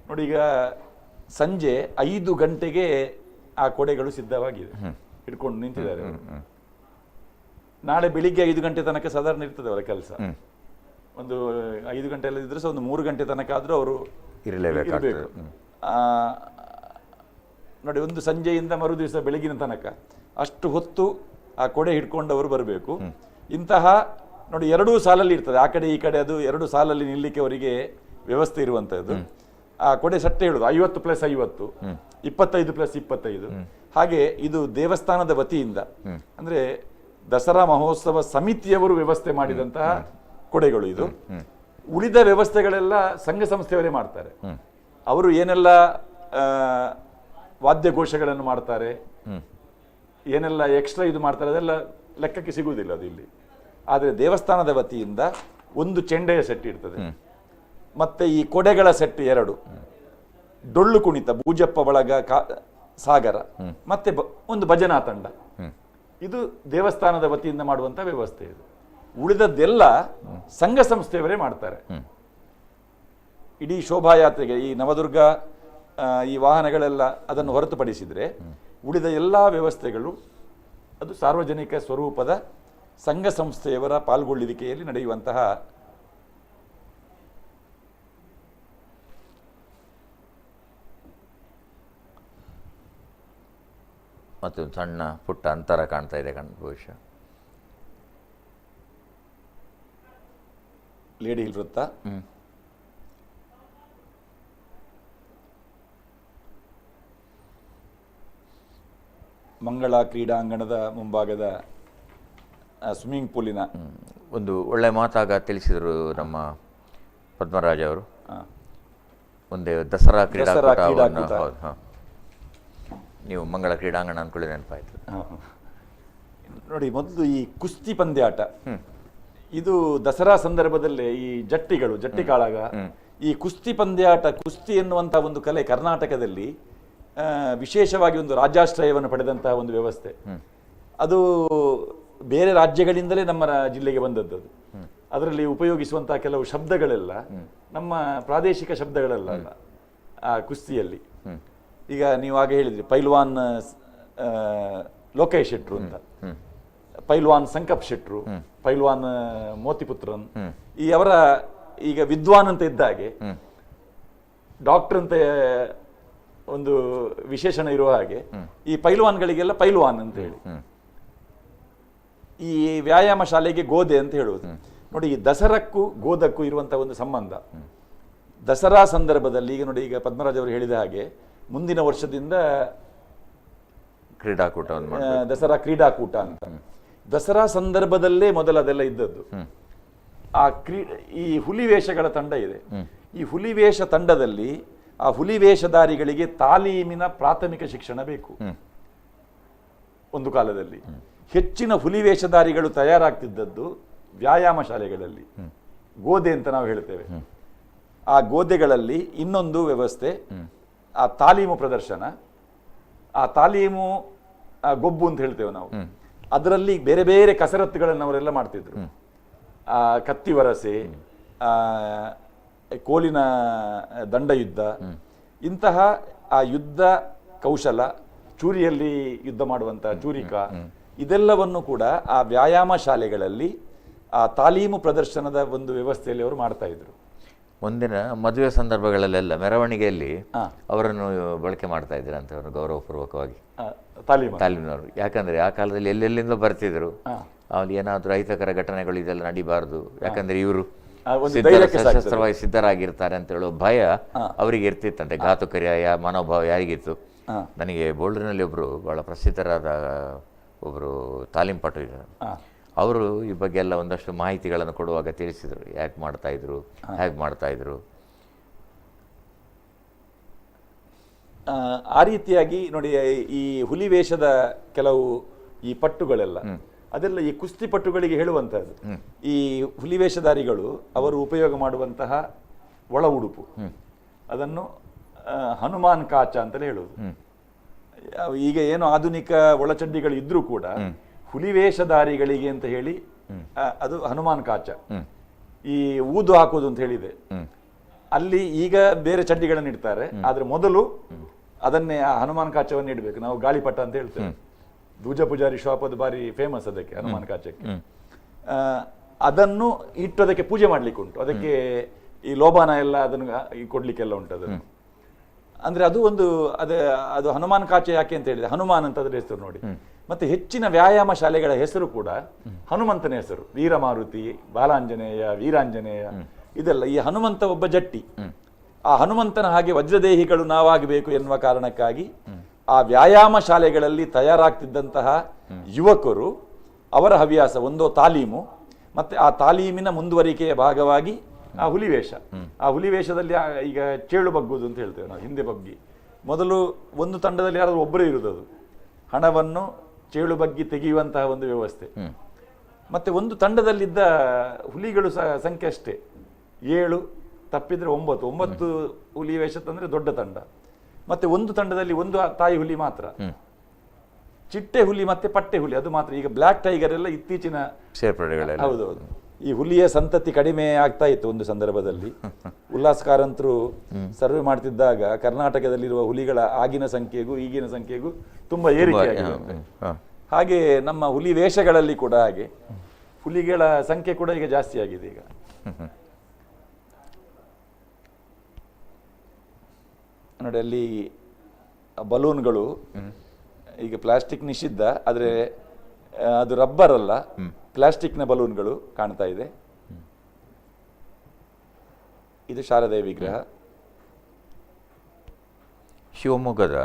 S27: ನೋಡಿ, ಈಗ ಸಂಜೆ 5 ಗಂಟೆಗೆ ಆ ಕೊಡೆಗಳು ಸಿದ್ಧವಾಗಿದೆ, ಹಿಡ್ಕೊಂಡು ನಿಂತಿದ್ದಾರೆ. ನಾಳೆ ಬೆಳಿಗ್ಗೆ 5 ಗಂಟೆ ತನಕ ಸಾಧಾರಣ ಇರ್ತದೆ ಅವರ ಕೆಲಸ. ಒಂದು 5 ಗಂಟೆ ಎಲ್ಲ ಇದ್ರೆ ಸಹ ಒಂದು 3 ಗಂಟೆ ತನಕ ಆದ್ರೂ ಅವರು ಇರಬೇಕು. ನೋಡಿ, ಒಂದು ಸಂಜೆಯಿಂದ ಮರು ದಿವಸ ಬೆಳಗಿನ ತನಕ ಅಷ್ಟು ಹೊತ್ತು ಆ ಕೊಡೆ ಹಿಡ್ಕೊಂಡವರು ಬರಬೇಕು. ಇಂತಹ ನೋಡಿ 2 ಸಾಲಲ್ಲಿ ಇರ್ತದೆ, ಆ ಕಡೆ ಈ ಕಡೆ, ಅದು 2 ಸಾಲಲ್ಲಿ ನಿಲ್ಲಿಕ್ಕೆ ಅವರಿಗೆ ವ್ಯವಸ್ಥೆ ಇರುವಂತಹದ್ದು. ಆ ಕೊಡೆ ಸಟ್ಟೆ ಹೇಳುದು 50 + 50, 25 + 25. ಹಾಗೆ ಇದು ದೇವಸ್ಥಾನದ ವತಿಯಿಂದ, ಅಂದ್ರೆ ದಸರಾ ಮಹೋತ್ಸವ ಸಮಿತಿಯವರು ವ್ಯವಸ್ಥೆ ಮಾಡಿದಂತಹ ಕೊಡೆಗಳು ಇದು. ಉಳಿದ ವ್ಯವಸ್ಥೆಗಳೆಲ್ಲ ಸಂಘ ಸಂಸ್ಥೆಯವರೇ ಮಾಡ್ತಾರೆ. ಅವರು ಏನೆಲ್ಲ ವಾದ್ಯಘೋಷಗಳನ್ನು ಮಾಡ್ತಾರೆ, ಏನೆಲ್ಲ ಎಕ್ಸ್ಟ್ರಾ ಇದು ಮಾಡ್ತಾರೆ, ಅದೆಲ್ಲ ಲೆಕ್ಕಕ್ಕೆ ಸಿಗುವುದಿಲ್ಲ ಅದು ಇಲ್ಲಿ. ಆದರೆ ದೇವಸ್ಥಾನದ ವತಿಯಿಂದ ಒಂದು ಚೆಂಡೆಯ ಸೆಟ್ ಇರ್ತದೆ, ಮತ್ತೆ ಈ ಕೊಡೆಗಳ ಸೆಟ್ 2, ಡೊಳ್ಳು ಕುಣಿತ, ಬೂಜಪ್ಪ ಬಳಗ, ಸಾಗರ, ಮತ್ತೆ ಒಂದು ಭಜನಾ ತಂಡ. ಇದು ದೇವಸ್ಥಾನದ ವತಿಯಿಂದ ಮಾಡುವಂತಹ ವ್ಯವಸ್ಥೆ ಇದು. ಉಳಿದದ್ದೆಲ್ಲ ಸಂಘ ಸಂಸ್ಥೆಯವರೇ ಮಾಡ್ತಾರೆ. ಇಡೀ ಶೋಭಾಯಾತ್ರೆಗೆ ಈ ನವದುರ್ಗ ಈ ವಾಹನಗಳೆಲ್ಲ ಅದನ್ನು ಹೊರತುಪಡಿಸಿದರೆ ಉಳಿದ ಎಲ್ಲ ವ್ಯವಸ್ಥೆಗಳು ಅದು ಸಾರ್ವಜನಿಕ ಸ್ವರೂಪದ ಸಂಘ ಸಂಸ್ಥೆಯವರ ಪಾಲ್ಗೊಳ್ಳುವಿಕೆಯಲ್ಲಿ ನಡೆಯುವಂತಹ.
S5: ಮತ್ತು ಒಂದು ಸಣ್ಣ ಪುಟ್ಟ ಅಂತರ ಕಾಣ್ತಾ ಇದೆ ಬಹುಶಃ.
S27: ಲೇಡಿ ಹಿಲ್ ವೃತ್ತ. ಮಂಗಳ ಕ್ರೀಡಾಂಗಣದ ಮುಂಭಾಗದ ಸ್ವಿಮ್ಮಿಂಗ್ ಪೂಲಿನ
S5: ಒಂದು ಒಳ್ಳೆ ಮಾತಾಗ ತಿಳಿಸಿದರು ನಮ್ಮ ಪದ್ಮರಾಜ್ ಅವರು. ಒಂದು ದಸರಾ ಕ್ರೀಡಾಕೂಟ. ನೀವು ಮಂಗಳ ಕ್ರೀಡಾಂಗಣ ಅಂದ್ಕೊಳ್ಳಿ, ನೆನಪಾಯ್ತು
S27: ನೋಡಿ. ಮೊದಲು ಈ ಕುಸ್ತಿ ಪಂದ್ಯಾಟ, ಇದು ದಸರಾ ಸಂದರ್ಭದಲ್ಲೇ ಈ ಜಟ್ಟಿಗಳು, ಜಟ್ಟಿ ಕಾಳಗ, ಈ ಕುಸ್ತಿ ಪಂದ್ಯಾಟ, ಕುಸ್ತಿ ಎನ್ನುವಂತಹ ಒಂದು ಕಲೆ ಕರ್ನಾಟಕದಲ್ಲಿ ವಿಶೇಷವಾಗಿ ಒಂದು ರಾಜ್ಯಾಶ್ರಯವನ್ನು ಪಡೆದಂತಹ ಒಂದು ವ್ಯವಸ್ಥೆ. ಅದು ಬೇರೆ ರಾಜ್ಯಗಳಿಂದಲೇ ನಮ್ಮ ಜಿಲ್ಲೆಗೆ ಬಂದದ್ದು. ಅದು ಅದರಲ್ಲಿ ಉಪಯೋಗಿಸುವಂತಹ ಕೆಲವು ಶಬ್ದಗಳೆಲ್ಲ ನಮ್ಮ ಪ್ರಾದೇಶಿಕ ಶಬ್ದಗಳೆಲ್ಲ ಅಲ್ಲ ಆ ಕುಸ್ತಿಯಲ್ಲಿ. ಈಗ ನೀವು ಆಗ ಹೇಳಿದ್ರಿ ಪೈಲ್ವಾನ್ ಲೋಕೇಶ್ ಶೆಟ್ರು ಅಂತ, ಪೈಲ್ವಾನ್ ಸಂಕಪ್ ಶೆಟ್ರು, ಪೈಲ್ವಾನ್ ಮೋತಿಪುತ್ರನ್, ಈ ಅವರ ಈಗ ವಿದ್ವಾನ್ ಅಂತ ಇದ್ದಾಗೆ ಡಾಕ್ಟರ್ ಅಂತ ಒಂದು ವಿಶೇಷಣ ಇರುವ ಹಾಗೆ ಈ ಪೈಲ್ವಾನ್ಗಳಿಗೆಲ್ಲ ಪೈಲ್ವಾನ್ ಅಂತ ಹೇಳಿ, ಈ ವ್ಯಾಯಾಮ ಶಾಲೆಗೆ ಗೋದೆ ಅಂತ ಹೇಳುವುದು. ನೋಡಿ, ಈ ದಸರಕ್ಕೂ ಗೋದಕ್ಕೂ ಇರುವಂತಹ ಒಂದು ಸಂಬಂಧ. ದಸರಾ ಸಂದರ್ಭದಲ್ಲಿ ಈಗ ನೋಡಿ, ಈಗ ಪದ್ಮರಾಜ್ ಅವರು ಹೇಳಿದ ಹಾಗೆ ಮುಂದಿನ ವರ್ಷದಿಂದ
S5: ಕ್ರೀಡಾಕೂಟ,
S27: ದಸರಾ ಕ್ರೀಡಾಕೂಟ ಅಂತ ದಸರಾ ಸಂದರ್ಭದಲ್ಲೇ ಮೊದಲು ಅದೆಲ್ಲ ಇದ್ದದ್ದು. ಆ ಈ ಹುಲಿವೇಷಗಳ ತಂಡ ಇದೆ. ಈ ಹುಲಿವೇಷ ತಂಡದಲ್ಲಿ ಆ ಹುಲಿವೇಷಧಾರಿಗಳಿಗೆ ತಾಲೀಮಿನ ಪ್ರಾಥಮಿಕ ಶಿಕ್ಷಣ ಬೇಕು. ಒಂದು ಕಾಲದಲ್ಲಿ ಹೆಚ್ಚಿನ ಹುಲಿವೇಷಧಾರಿಗಳು ತಯಾರಾಗ್ತಿದ್ದದ್ದು ವ್ಯಾಯಾಮ ಶಾಲೆಗಳಲ್ಲಿ, ಗೋದೆ ಅಂತ ನಾವು ಹೇಳ್ತೇವೆ. ಆ ಗೋದೆಗಳಲ್ಲಿ ಇನ್ನೊಂದು ವ್ಯವಸ್ಥೆ, ಆ ತಾಲೀಮು ಪ್ರದರ್ಶನ, ಆ ತಾಲೀಮು ಗೊಬ್ಬು ಅಂತ ಹೇಳ್ತೇವೆ ನಾವು. ಅದರಲ್ಲಿ ಬೇರೆ ಬೇರೆ ಕಸರತ್ತುಗಳನ್ನು ಅವರೆಲ್ಲ ಮಾಡ್ತಿದ್ರು. ಆ ಕತ್ತಿ ವರಸೆ, ಕೋಲಿನ ದಂಡಯುದ್ಧ, ಇಂತಹ ಆ ಯುದ್ಧ ಕೌಶಲ, ಚೂರಿಯಲ್ಲಿ ಯುದ್ಧ ಮಾಡುವಂತಹ ಚೂರಿಕಾ, ಇದೆಲ್ಲವನ್ನು ಕೂಡ ಆ ವ್ಯಾಯಾಮ ಶಾಲೆಗಳಲ್ಲಿ ಆ ತಾಲೀಮು ಪ್ರದರ್ಶನದ ಒಂದು ವ್ಯವಸ್ಥೆಯಲ್ಲಿ ಅವರು ಮಾಡ್ತಾ ಇದ್ರು.
S5: ಮುಂದಿನ ಮದುವೆ ಸಂದರ್ಭಗಳಲ್ಲೆಲ್ಲ ಮೆರವಣಿಗೆಯಲ್ಲಿ ಅವರನ್ನು ಬಳಕೆ ಮಾಡ್ತಾ ಇದ್ರು ಅಂತ ಅವರು ಗೌರವಪೂರ್ವಕವಾಗಿ ತಾಲೀಮಿನವರು. ಯಾಕಂದ್ರೆ ಆ ಕಾಲದಲ್ಲಿ ಎಲ್ಲೆಲ್ಲಿಂದ ಬರ್ತಿದ್ರು, ಅಲ್ಲಿ ಏನಾದರೂ ಅಹಿತಕರ ಘಟನೆಗಳು ಇದೆಲ್ಲ ನಡಿಬಾರ್ದು, ಯಾಕಂದ್ರೆ ಇವರು ಸಶಸ್ತ್ರವಾಗಿ ಸಿದ್ಧರಾಗಿರ್ತಾರೆ ಅಂತ ಹೇಳೋ ಭಯ ಅವರಿಗೆ ಇರ್ತಿತ್ತಂತೆ. ಘಾತುಕರ್ಯ ಮನೋಭಾವ ಯಾರಿಗಿತ್ತು? ನನಗೆ ಬೋಲ್ಡ್ರಿನಲ್ಲಿ ಒಬ್ಬರು ಭಾಳ ಪ್ರಸಿದ್ಧರಾದ ಒಬ್ಬರು ತಾಲೀಮ್ ಪಟು ಇದ್ದಾರೆ, ಅವರು ಈ ಬಗ್ಗೆ ಎಲ್ಲ ಒಂದಷ್ಟು ಮಾಹಿತಿಗಳನ್ನು ಕೊಡುವಾಗ ತಿಳಿಸಿದರು, ಯಾಕೆ ಮಾಡ್ತಾಯಿದ್ರು, ಹೇಗೆ ಮಾಡ್ತಾಯಿದ್ರು.
S27: ಆ ರೀತಿಯಾಗಿ ನೋಡಿ ಈ ಹುಲಿ ವೇಷದ ಕೆಲವು ಈ ಪಟ್ಟುಗಳೆಲ್ಲ ಅದೆಲ್ಲ ಈ ಕುಸ್ತಿ ಪಟ್ಟುಗಳಿಗೆ ಹೇಳುವಂತಹದ್ದು. ಈ ಹುಲಿ ವೇಷಧಾರಿಗಳು ಅವರು ಉಪಯೋಗ ಮಾಡುವಂತಹ ಒಳ ಉಡುಪು, ಅದನ್ನು ಹನುಮಾನ್ ಕಾಚ ಅಂತಲೇ ಹೇಳುವುದು. ಈಗ ಏನು ಆಧುನಿಕ ಒಳಚಡ್ಡಿಗಳು ಇದ್ರೂ ಕೂಡ ಹುಲಿ ವೇಷಧಾರಿಗಳಿಗೆ ಅಂತ ಹೇಳಿ ಅದು ಹನುಮಾನ್ ಕಾಚ. ಈ ಊದು ಹಾಕುವುದು ಅಂತ ಹೇಳಿದೆ, ಅಲ್ಲಿ ಈಗ ಬೇರೆ ಚಡ್ಡಿಗಳನ್ನು ಇಡ್ತಾರೆ, ಆದ್ರೆ ಮೊದಲು ಅದನ್ನೇ ಆ ಹನುಮಾನ್ ಕಾಚವನ್ನು ಇಡಬೇಕು. ನಾವು ಗಾಳಿಪಟ ಅಂತ ಹೇಳ್ತೇವೆ. ದೂಜ ಪೂಜಾರಿ ಶಾಪ್ ಅದು ಬಾರಿ ಫೇಮಸ್ ಅದಕ್ಕೆ, ಹನುಮಾನ್ ಕಾಚಕ್ಕೆ. ಅದನ್ನು ಇಟ್ಟು ಅದಕ್ಕೆ ಪೂಜೆ ಮಾಡ್ಲಿಕ್ಕೆ ಉಂಟು, ಅದಕ್ಕೆ ಈ ಲೋಬಾನ ಎಲ್ಲ ಅದನ್ನು ಕೊಡ್ಲಿಕ್ಕೆಲ್ಲ ಉಂಟು ಅದನ್ನು. ಅಂದ್ರೆ ಅದು ಒಂದು ಅದೇ ಅದು ಹನುಮಾನ್ ಕಾಚ ಯಾಕೆ ಅಂತ ಹೇಳಿದೆ, ಹನುಮಾನ್ ಅಂತ ಅದರ ಹೆಸರು ನೋಡಿ. ಮತ್ತೆ ಹೆಚ್ಚಿನ ವ್ಯಾಯಾಮ ಶಾಲೆಗಳ ಹೆಸರು ಕೂಡ ಹನುಮಂತನ ಹೆಸರು, ವೀರಮಾರುತಿ, ಬಾಲಾಂಜನೇಯ, ವೀರಾಂಜನೇಯ, ಇದೆಲ್ಲ. ಈ ಹನುಮಂತ ಒಬ್ಬ ಜಟ್ಟಿ, ಆ ಹನುಮಂತನ ಹಾಗೆ ವಜ್ರದೇಹಿಗಳು ನಾವಾಗಬೇಕು ಎನ್ನುವ ಕಾರಣಕ್ಕಾಗಿ ಆ ವ್ಯಾಯಾಮ ಶಾಲೆಗಳಲ್ಲಿ ತಯಾರಾಗ್ತಿದ್ದಂತಹ ಯುವಕರು ಅವರ ಹವ್ಯಾಸ ಒಂದೋ ತಾಲೀಮು, ಮತ್ತೆ ಆ ತಾಲೀಮಿನ ಮುಂದುವರಿಕೆಯ ಭಾಗವಾಗಿ ಆ ಹುಲಿವೇಷ. ಆ ಹುಲಿವೇಷದಲ್ಲಿ ಈಗ ಚೇಳು ಬಗ್ಗುವುದು ಅಂತ ಹೇಳ್ತೇವೆ ನಾವು, ಹಿಂದೆ ಬಗ್ಗಿ. ಮೊದಲು ಒಂದು ತಂಡದಲ್ಲಿ ಯಾರಾದರೂ ಒಬ್ಬರೇ ಇರುವುದು, ಅದು ಹಣವನ್ನು ಚೇಳು ಬಗ್ಗಿ ತೆಗೆಯುವಂತಹ ಒಂದು ವ್ಯವಸ್ಥೆ. ಮತ್ತೆ ಒಂದು ತಂಡದಲ್ಲಿದ್ದ ಹುಲಿಗಳು ಸಂಖ್ಯೆ ಅಷ್ಟೇ, 7 ತಪ್ಪಿದ್ರೆ 9, 9 ಹುಲಿ ವೇಷ ತಂದ್ರೆ ದೊಡ್ಡ ತಂಡ. ಮತ್ತೆ ಒಂದು ತಂಡದಲ್ಲಿ ಒಂದು ತಾಯಿ ಹುಲಿ ಮಾತ್ರ, ಚಿಟ್ಟೆ ಹುಲಿ ಮತ್ತೆ ಪಟ್ಟೆ ಹುಲಿ ಅದು ಮಾತ್ರ. ಈಗ ಬ್ಲ್ಯಾಕ್ ಟೈಗರ್ ಎಲ್ಲ ಇತ್ತೀಚಿನ
S5: ಸೇರ್ಪಡೆಗಳೆಲ್ಲ.
S27: ಹೌದೌದು. ಈ ಹುಲಿಯ ಸಂತತಿ ಕಡಿಮೆ ಆಗ್ತಾ ಇತ್ತು ಒಂದು ಸಂದರ್ಭದಲ್ಲಿ. ಉಲ್ಲಾಸ್ ಕಾರಂತರು ಸರ್ವೆ ಮಾಡ್ತಿದ್ದಾಗ ಕರ್ನಾಟಕದಲ್ಲಿರುವ ಹುಲಿಗಳ ಆಗಿನ ಸಂಖ್ಯೆಗೂ ಈಗಿನ ಸಂಖ್ಯೆಗೂ ತುಂಬಾ ಏರಿಕೆ ಆಗಿದೆ. ಹಾಗೆ ನಮ್ಮ ಹುಲಿ ವೇಷಗಳಲ್ಲಿ ಕೂಡ ಹಾಗೆ ಹುಲಿಗಳ ಸಂಖ್ಯೆ ಕೂಡ ಈಗ ಜಾಸ್ತಿ ಆಗಿದೆ. ಈಗ ನೋಡಿ ಅಲ್ಲಿ ಬಲೂನ್ಗಳು, ಈಗ ಪ್ಲಾಸ್ಟಿಕ್ ನಿಷಿದ್ಧ, ಆದರೆ ಅದು ರಬ್ಬರ್ ಅಲ್ಲ, ಪ್ಲಾಸ್ಟಿಕ್ನ ಬಲೂನ್ಗಳು ಕಾಣ್ತಾ ಇದೆ. ಇದು ಶಾರದೆಯ ವಿಗ್ರಹ.
S5: ಶಿವಮೊಗ್ಗದ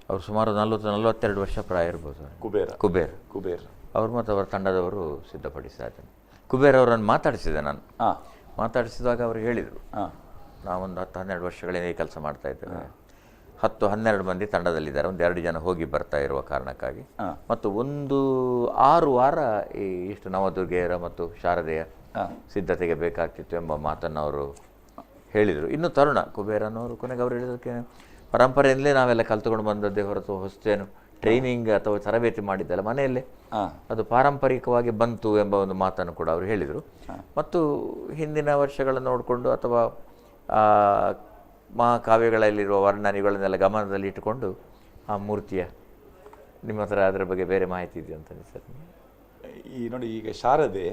S5: ಅವರು ಸುಮಾರು 40-42 ವರ್ಷ ಪ್ರಾಯ ಇರ್ಬೋದು.
S27: ಕುಬೇರ
S5: ಕುಬೇರ್
S27: ಕುಬೇರ್
S5: ಅವರು ಮತ್ತು ಅವರ ತಂಡದವರು ಸಿದ್ಧಪಡಿಸಿದ್ದಾರೆ. ಕುಬೇರ್ ಅವರನ್ನು ಮಾತಾಡಿಸಿದೆ ನಾನು. ಮಾತಾಡಿಸಿದಾಗ ಅವರು ಹೇಳಿದರು, ನಾವೊಂದು 10-12 ವರ್ಷಗಳಿಂದ ಈ ಕೆಲಸ ಮಾಡ್ತಾ ಇದ್ದೇವೆ, 10-12 ಮಂದಿ ತಂಡದಲ್ಲಿದ್ದಾರೆ, ಒಂದು 2 ಜನ ಹೋಗಿ ಬರ್ತಾ ಇರುವ ಕಾರಣಕ್ಕಾಗಿ, ಮತ್ತು ಒಂದು 6 ವಾರ ಈ ಇಷ್ಟು ನವದುರ್ಗೆಯರ ಮತ್ತು ಶಾರದೆಯ ಸಿದ್ಧತೆಗೆ ಬೇಕಾಗ್ತಿತ್ತು ಎಂಬ ಮಾತನ್ನು ಅವರು ಹೇಳಿದರು. ಇನ್ನು ತರುಣ ಕುಬೇರನವರು ಕೊನೆಗೆ ಅವರು ಹೇಳಿದಕ್ಕೆ ಪರಂಪರೆಯಿಂದಲೇ ನಾವೆಲ್ಲ ಕಲ್ತುಕೊಂಡು ಬಂದದ್ದೇ ಹೊರತು ಹೊಸ್ತೇನು ಟ್ರೈನಿಂಗ್ ಅಥವಾ ತರಬೇತಿ ಮಾಡಿದ್ದಲ್ಲ, ಮನೆಯಲ್ಲೇ ಅದು ಪಾರಂಪರಿಕವಾಗಿ ಬಂತು ಎಂಬ ಒಂದು ಮಾತನ್ನು ಕೂಡ ಅವರು ಹೇಳಿದರು. ಮತ್ತು ಹಿಂದಿನ ವರ್ಷಗಳನ್ನು ನೋಡಿಕೊಂಡು ಅಥವಾ ಮಹಾಕಾವ್ಯಗಳಲ್ಲಿರುವ ವರ್ಣನೆಗಳನ್ನೆಲ್ಲ ಗಮನದಲ್ಲಿ ಇಟ್ಟುಕೊಂಡು ಆ ಮೂರ್ತಿಯ ನಿಮ್ಮ ಹತ್ರ ಅದರ ಬಗ್ಗೆ ಬೇರೆ ಮಾಹಿತಿ ಇದೆಯಾ ಅಂತ ಸರ್?
S27: ಈ ನೋಡಿ, ಈಗ ಶಾರದೆ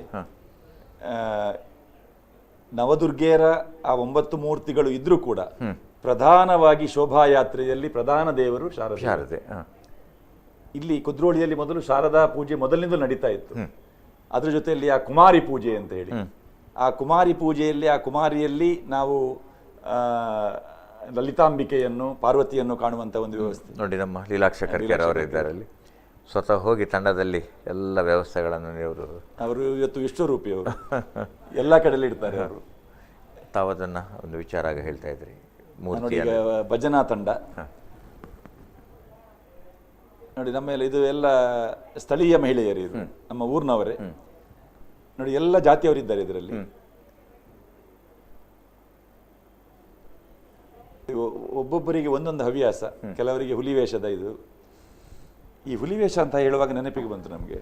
S27: ನವದುರ್ಗೆಯರ ಆ 9 ಮೂರ್ತಿಗಳು ಇದ್ರೂ ಕೂಡ ಪ್ರಧಾನವಾಗಿ ಶೋಭಾಯಾತ್ರೆಯಲ್ಲಿ ಪ್ರಧಾನ ದೇವರು ಶಾರದೆ.
S5: ಶಾರದೆ
S27: ಇಲ್ಲಿ ಕುದ್ರೋಳಿಯಲ್ಲಿ ಮೊದಲು ಶಾರದಾ ಪೂಜೆ ಮೊದಲಿನಿಂದಲೂ ನಡೀತಾ ಇತ್ತು. ಅದ್ರ ಜೊತೆಯಲ್ಲಿ ಆ ಕುಮಾರಿ ಪೂಜೆ ಅಂತ ಹೇಳಿ, ಆ ಕುಮಾರಿ ಪೂಜೆಯಲ್ಲಿ ಆ ಕುಮಾರಿಯಲ್ಲಿ ನಾವು ಲಲಿತಾಂಬಿಕೆಯನ್ನು ಪಾರ್ವತಿಯನ್ನು ಕಾಣುವಂತ ಒಂದು ವ್ಯವಸ್ಥೆ.
S5: ನೋಡಿ, ನಮ್ಮ ಲೀಲಾಕ್ಷ ಕರ್ಕೇರ್ ಅವರು ಇದ್ದಾರೆ ಅಲ್ಲಿ, ಸ್ವತಃ ಹೋಗಿ ತಂಡದಲ್ಲಿ ಎಲ್ಲ ವ್ಯವಸ್ಥೆಗಳನ್ನು
S27: ಅವರು ಇವತ್ತು ವಿಶ್ವರೂಪಿ ಅವರು ಎಲ್ಲ ಕಡೆಯಲ್ಲಿ ಇಡ್ತಾರೆ ಅವರು.
S5: ತಾವು ಅದನ್ನು ಒಂದು ವಿಚಾರ ಹೇಳ್ತಾ ಇದ್ರಿ.
S27: ಮೂರ್ತಿ ಭಜನಾ ತಂಡ ನೋಡಿ, ನಮ್ಮ ಇದು ಎಲ್ಲ ಸ್ಥಳೀಯ ಮಹಿಳೆಯರು, ಇದು ನಮ್ಮ ಊರಿನವರೇ ನೋಡಿ, ಎಲ್ಲ ಜಾತಿಯವರಿದ್ದಾರೆ ಇದರಲ್ಲಿ. ಒಬ್ಬೊಬ್ಬರಿಗೆ ಒಂದೊಂದು ಹವ್ಯಾಸ, ಕೆಲವರಿಗೆ ಹುಲಿವೇಷದ ಇದು. ಈ ಹುಲಿವೇಷ ಅಂತ ಹೇಳುವಾಗ ನೆನಪಿಗೆ ಬಂತು ನಮಗೆ,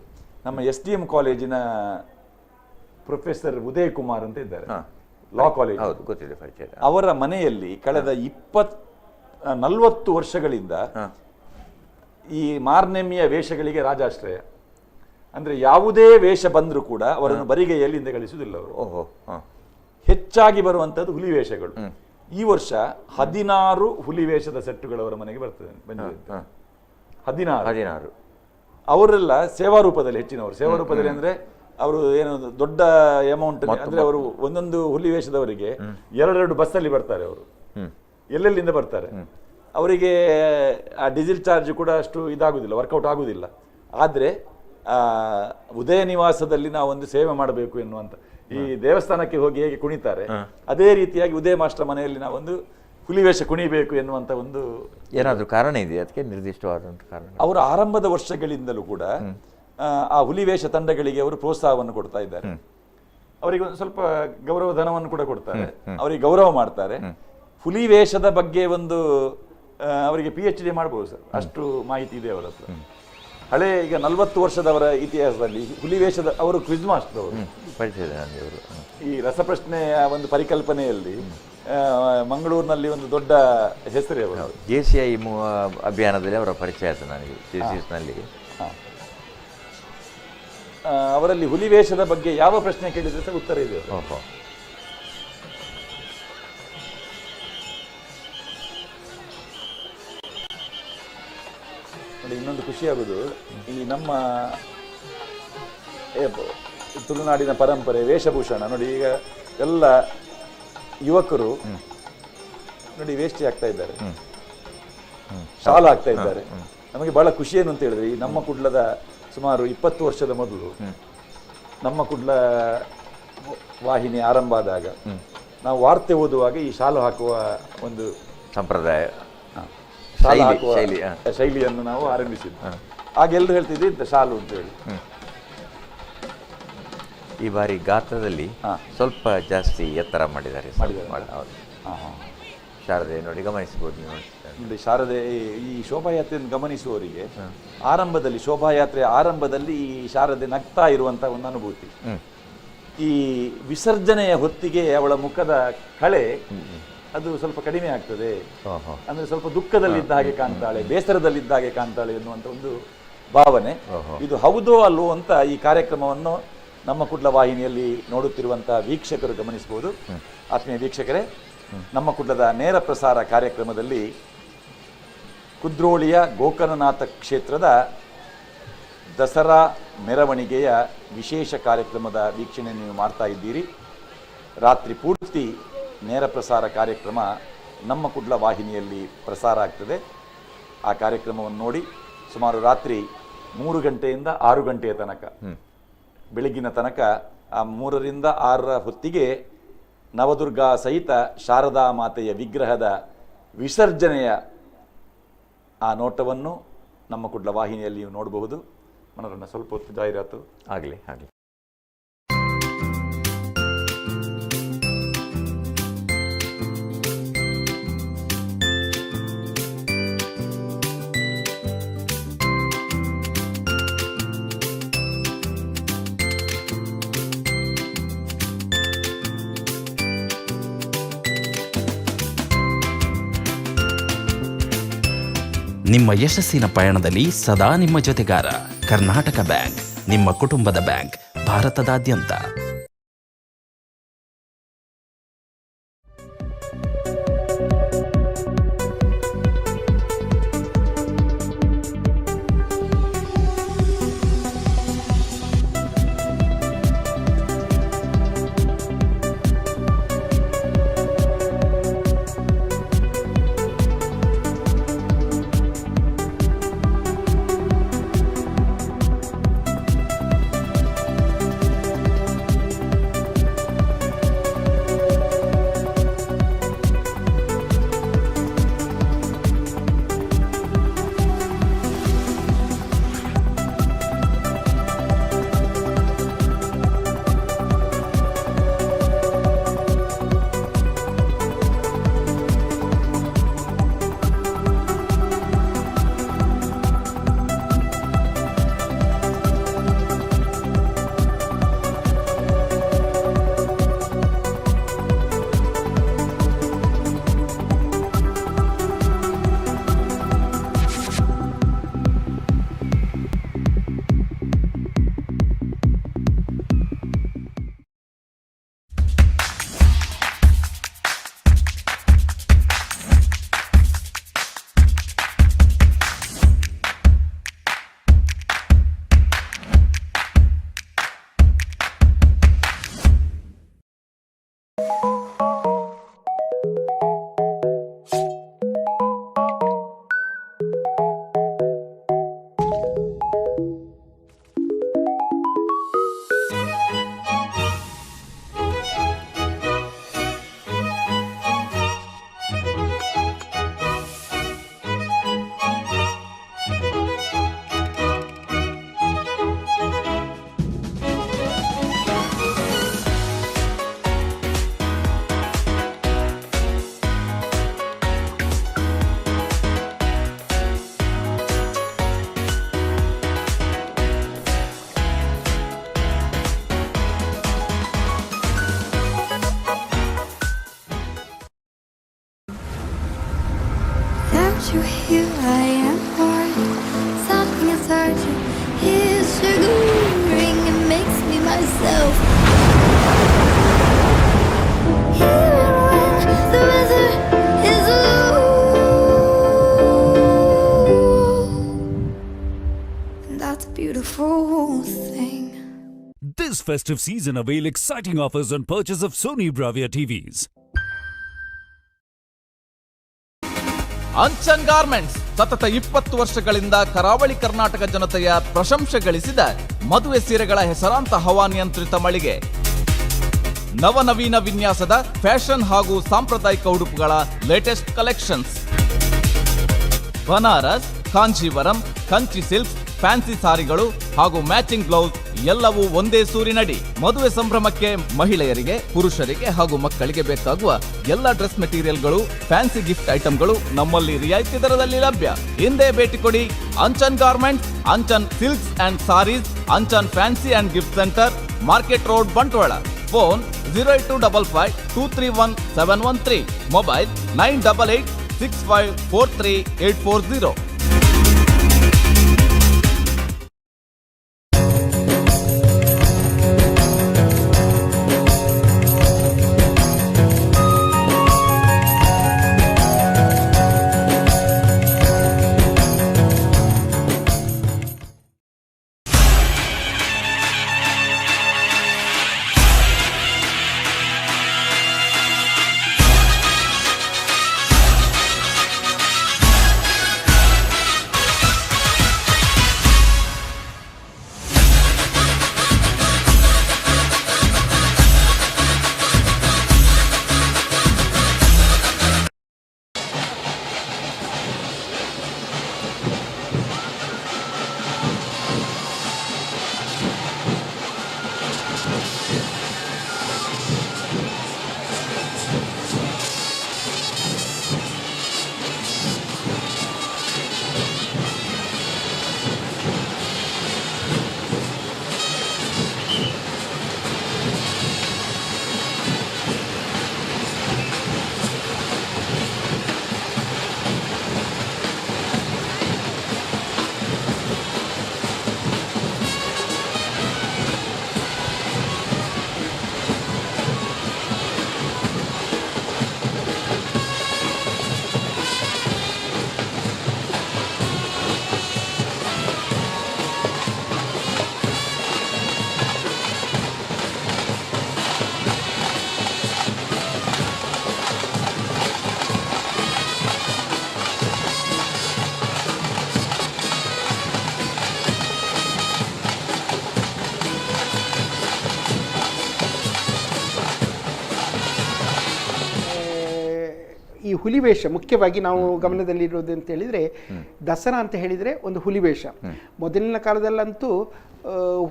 S27: ನಮ್ಮ SDM ಕಾಲೇಜಿನ ಪ್ರೊಫೆಸರ್ ಉದಯ್ ಕುಮಾರ್ ಅಂತ ಇದ್ದಾರೆ, ಲಾ ಕಾಲೇಜ್,
S5: ಗೊತ್ತಿದೆ ಪರಿಚಯ.
S27: ಅವರ ಮನೆಯಲ್ಲಿ ಕಳೆದ 40 ವರ್ಷಗಳಿಂದ ಈ ಮಾರ್ನೆಮಿಯ ವೇಷಗಳಿಗೆ ರಾಜಾಶ್ರಯ. ಅಂದ್ರೆ ಯಾವುದೇ ವೇಷ ಬಂದರೂ ಕೂಡ ಅವರನ್ನು ಬರಿಗೈಯಲ್ಲಿ ಹಿಂದೆ ಕಳಿಸುವುದಿಲ್ಲ ಅವರು.
S5: ಓಹೋ.
S27: ಹೆಚ್ಚಾಗಿ ಬರುವಂತದ್ದು ಹುಲಿ ವೇಷಗಳು. ಈ ವರ್ಷ 16 ಹುಲಿ ವೇಷದ ಸೆಟ್ಟುಗಳು ಅವರ ಮನೆಗೆ ಬರ್ತದೆ, ಬಂದಿದೆ. 16
S5: 16.
S27: ಅವರೆಲ್ಲ ಸೇವಾ ರೂಪದಲ್ಲಿ, ಹೆಚ್ಚಿನವರು ಸೇವಾ ರೂಪದಲ್ಲಿ. ಅಂದ್ರೆ ಅವರು ಏನು ದೊಡ್ಡ ಅಮೌಂಟ್ ಅಂದ್ರೆ ಅವರು ಒಂದೊಂದು ಹುಲಿ ವೇಷದವರಿಗೆ 2 ಬಸ್ಸಲ್ಲಿ ಬರ್ತಾರೆ ಅವರು, ಎಲ್ಲೆಲ್ಲಿಂದ ಬರ್ತಾರೆ. ಅವರಿಗೆ ಆ ಡೀಸೆಲ್ ಚಾರ್ಜ್ ಕೂಡ ಅಷ್ಟು ಇದಾಗುದಿಲ್ಲ, ವರ್ಕೌಟ್ ಆಗುದಿಲ್ಲ. ಆದರೆ ಉದಯ ನಿವಾಸದಲ್ಲಿ ನಾವು ಒಂದು ಸೇವೆ ಮಾಡಬೇಕು ಎನ್ನುವಂತ, ಈ ದೇವಸ್ಥಾನಕ್ಕೆ ಹೋಗಿ ಹೇಗೆ ಕುಣಿತಾರೆ ಅದೇ ರೀತಿಯಾಗಿ ಉದಯ ಮಾಸ್ಟರ್ ಮನೆಯಲ್ಲಿ ನಾವೊಂದು ಹುಲಿವೇಷ ಕುಣಿಬೇಕು ಎನ್ನುವಂತ ಒಂದು
S5: ಏನಾದರೂ ಕಾರಣ ಇದೆಯಾ ಅದಕ್ಕೆ, ನಿರ್ದಿಷ್ಟವಾದಂಥ ಕಾರಣ?
S27: ಅವರ ಆರಂಭದ ವರ್ಷಗಳಿಂದಲೂ ಕೂಡ ಆ ಹುಲಿವೇಷ ತಂಡಗಳಿಗೆ ಅವರು ಪ್ರೋತ್ಸಾಹವನ್ನು ಕೊಡ್ತಾ ಇದ್ದಾರೆ. ಅವರಿಗೆ ಒಂದು ಸ್ವಲ್ಪ ಗೌರವ ಧನವನ್ನು ಕೂಡ ಕೊಡ್ತಾರೆ, ಅವರಿಗೆ ಗೌರವ ಮಾಡ್ತಾರೆ. ಹುಲಿ ವೇಷದ ಬಗ್ಗೆ ಒಂದು ಅವರಿಗೆ PhD ಮಾಡ್ಬೋದು ಸರ್, ಅಷ್ಟು ಮಾಹಿತಿ ಇದೆ ಅವರ ಹತ್ರ. ಹಳೆ ಈಗ 40 ವರ್ಷದವರ ಇತಿಹಾಸದಲ್ಲಿ ಹುಲಿ ವೇಷದ ಅವರು ಕ್ವಿಜ್ ಮಾಸ್ಟರ್ ಅವರು.
S5: ಪರಿಚಯ ಇದೆ ನನಗೆ ಅವರು.
S27: ಈ ರಸಪ್ರಶ್ನೆಯ ಒಂದು ಪರಿಕಲ್ಪನೆಯಲ್ಲಿ ಮಂಗಳೂರಿನಲ್ಲಿ ಒಂದು ದೊಡ್ಡ ಹೆಸರೇ ಅವರು.
S5: JCI ಅಭಿಯಾನದಲ್ಲಿ ಅವರ ಪರಿಚಯ ಆಯಿತು ನನಗೆ, JCSನಲ್ಲಿ.
S27: ಅವರಲ್ಲಿ ಹುಲಿ ವೇಷದ ಬಗ್ಗೆ ಯಾವ ಪ್ರಶ್ನೆ ಕೇಳಿದ್ರೆ ಸಹ ಉತ್ತರ ಇದೆ.
S5: ಓಹೋ.
S27: ನೋಡಿ, ಇನ್ನೊಂದು ಖುಷಿಯಾಗುವುದು ಈ ನಮ್ಮ ತುಳುನಾಡಿನ ಪರಂಪರೆ ವೇಷಭೂಷಣ. ನೋಡಿ, ಈಗ ಎಲ್ಲ ಯುವಕರು ನೋಡಿ ವೇಷ್ಟಿ ಆಗ್ತಾ ಇದ್ದಾರೆ, ಶಾಲ ಆಗ್ತಾ ಇದ್ದಾರೆ. ನಮಗೆ ಬಹಳ ಖುಷಿ ಏನು ಅಂತ ಹೇಳಿದ್ರೆ, ಈ ನಮ್ಮ ಕುಡ್ಲದ ಸುಮಾರು 20 ವರ್ಷದ ಮೊದಲು ನಮ್ಮ ಕುಡ್ಲ ವಾಹಿನಿ ಆರಂಭ ಆದಾಗ ನಾವು ವಾರ್ತೆ ಓದುವಾಗ ಈ ಶಾಲು ಹಾಕುವ ಒಂದು
S5: ಸಂಪ್ರದಾಯ,
S27: ಶಾಲು ಹಾಕುವ ಶೈಲಿಯನ್ನು ನಾವು ಆರಂಭಿಸಿದ್ವಿ. ಆಗ ಎಲ್ಲರೂ ಹೇಳ್ತಿದ್ವಿ ಇಂಥ ಶಾಲು ಅಂತ ಹೇಳಿ.
S5: ಈ ಬಾರಿ ಗಾತ್ರದಲ್ಲಿ ಸ್ವಲ್ಪ ಜಾಸ್ತಿ ಎತ್ತರ ಮಾಡಿದ್ದಾರೆ. ಶಾರದೆ ನೋಡಿ ಗಮನಿಸಬಹುದು ನೀವು.
S27: ನೋಡಿ ಶಾರದೆ ಈ ಶೋಭಾಯಾತ್ರೆಯನ್ನು ಗಮನಿಸುವವರಿಗೆ ಆರಂಭದಲ್ಲಿ, ಶೋಭಾಯಾತ್ರೆಯ ಆರಂಭದಲ್ಲಿ ಈ ಶಾರದೆ ನಗ್ತಾ ಇರುವಂತಹ ಒಂದು ಅನುಭೂತಿ. ಈ ವಿಸರ್ಜನೆಯ ಹೊತ್ತಿಗೆ ಅವಳ ಮುಖದ ಕಳೆ ಅದು ಸ್ವಲ್ಪ ಕಡಿಮೆ ಆಗ್ತದೆ, ಅಂದ್ರೆ ಸ್ವಲ್ಪ ದುಃಖದಲ್ಲಿದ್ದ ಹಾಗೆ ಕಾಣ್ತಾಳೆ, ಬೇಸರದಲ್ಲಿದ್ದ ಹಾಗೆ ಕಾಣ್ತಾಳೆ ಎನ್ನುವಂಥ ಒಂದು ಭಾವನೆ. ಇದು ಹೌದೋ ಅಲ್ವೋ ಅಂತ ಈ ಕಾರ್ಯಕ್ರಮವನ್ನು ನಮ್ಮ ಕುಡ್ಲ ವಾಹಿನಿಯಲ್ಲಿ ನೋಡುತ್ತಿರುವಂತಹ ವೀಕ್ಷಕರು ಗಮನಿಸಬಹುದು. ಆತ್ಮೀಯ ವೀಕ್ಷಕರೇ, ನಮ್ಮ ಕುಡ್ಲದ ನೇರ ಪ್ರಸಾರ ಕಾರ್ಯಕ್ರಮದಲ್ಲಿ ಕುದ್ರೋಳಿಯ ಗೋಕರ್ಣನಾಥ ಕ್ಷೇತ್ರದ ದಸರಾ ಮೆರವಣಿಗೆಯ ವಿಶೇಷ ಕಾರ್ಯಕ್ರಮದ ವೀಕ್ಷಣೆ ನೀವು ಮಾಡ್ತಾ ಇದ್ದೀರಿ. ರಾತ್ರಿ ಪೂರ್ತಿ ನೇರ ಪ್ರಸಾರ ಕಾರ್ಯಕ್ರಮ ನಮ್ಮ ಕುಡ್ಲ ವಾಹಿನಿಯಲ್ಲಿ ಪ್ರಸಾರ ಆಗ್ತದೆ. ಆ ಕಾರ್ಯಕ್ರಮವನ್ನು ನೋಡಿ ಸುಮಾರು ರಾತ್ರಿ 3 ಗಂಟೆಯಿಂದ 6 ಗಂಟೆಯ ತನಕ, ಬೆಳಗಿನ ತನಕ, ಆ 3ರಿಂದ 6 ಹೊತ್ತಿಗೆ ನವದುರ್ಗಾ ಸಹಿತ ಶಾರದಾ ಮಾತೆಯ ವಿಗ್ರಹದ ವಿಸರ್ಜನೆಯ ಆ ನೋಟವನ್ನು ನಮ್ಮ ಕುಡ್ಲ ವಾಹಿನಿಯಲ್ಲಿ ನೀವು ನೋಡಬಹುದು. ಮನೋರನ್ನ ಸ್ವಲ್ಪ ಹೊತ್ತು ಜಾಹೀರಾತು
S5: ಆಗಲಿ ಆಗಲಿ.
S4: ನಿಮ್ಮ ಯಶಸ್ಸಿನ ಪಯಣದಲ್ಲಿ ಸದಾ ನಿಮ್ಮ ಜೊತೆಗಾರ ಕರ್ನಾಟಕ ಬ್ಯಾಂಕ್, ನಿಮ್ಮ ಕುಟುಂಬದ ಬ್ಯಾಂಕ್, ಭಾರತದಾದ್ಯಂತ.
S1: Here I am, heart. Something inside you is sugaring and makes me myself. Even when the weather is low, and that's a beautiful thing.
S7: This festive season, avail exciting offers on purchase of Sony Bravia TVs.
S18: Anchan garments ಸತತ 20 ವರ್ಷಗಳಿಂದ ಕರಾವಳಿ ಕರ್ನಾಟಕ ಜನತೆಯ ಪ್ರಶಂಸೆ ಗಳಿಸಿದ ಮದುವೆ ಸೀರೆಗಳ ಹೆಸರಾಂತ ಹವಾನಿಯಂತ್ರಿತ ಮಳಿಗೆ. ನವನವೀನ ವಿನ್ಯಾಸದ ಫ್ಯಾಷನ್ ಹಾಗೂ ಸಾಂಪ್ರದಾಯಿಕ ಉಡುಪುಗಳ ಲೇಟೆಸ್ಟ್ ಕಲೆಕ್ಷನ್ಸ್. ಬನಾರಸ್, ಕಾಂಜೀವರಂ, ಕಂಚಿ ಸಿಲ್ಕ್ಸ್, ಫ್ಯಾನ್ಸಿ ಸಾರಿಗಳು ಹಾಗೂ ಮ್ಯಾಚಿಂಗ್ ಬ್ಲೌಸ್ ಎಲ್ಲವೂ ಒಂದೇ ಸೂರಿನಡಿ. ಮದುವೆ ಸಂಭ್ರಮಕ್ಕೆ ಮಹಿಳೆಯರಿಗೆ, ಪುರುಷರಿಗೆ ಹಾಗೂ ಮಕ್ಕಳಿಗೆ ಬೇಕಾಗುವ ಎಲ್ಲ ಡ್ರೆಸ್ ಮೆಟೀರಿಯಲ್ಗಳು, ಫ್ಯಾನ್ಸಿ ಗಿಫ್ಟ್ ಐಟಂಗಳು ನಮ್ಮಲ್ಲಿ ರಿಯಾಯಿತಿ ದರದಲ್ಲಿ ಲಭ್ಯ. ಇಂದೇ ಭೇಟಿ ಕೊಡಿ Anchan garments, Anchan silks and saris, Anchan fancy and gift centre, market road, Bantwal. Phone 08255231713, mobile 9886543840.
S20: ಈ ಹುಲಿವೇಷ ಮುಖ್ಯವಾಗಿ ನಾವು ಗಮನದಲ್ಲಿರೋದು ಅಂತ ಹೇಳಿದರೆ, ದಸರಾ ಅಂತ ಹೇಳಿದರೆ ಒಂದು ಹುಲಿವೇಷ. ಮೊದಲಿನ ಕಾಲದಲ್ಲಂತೂ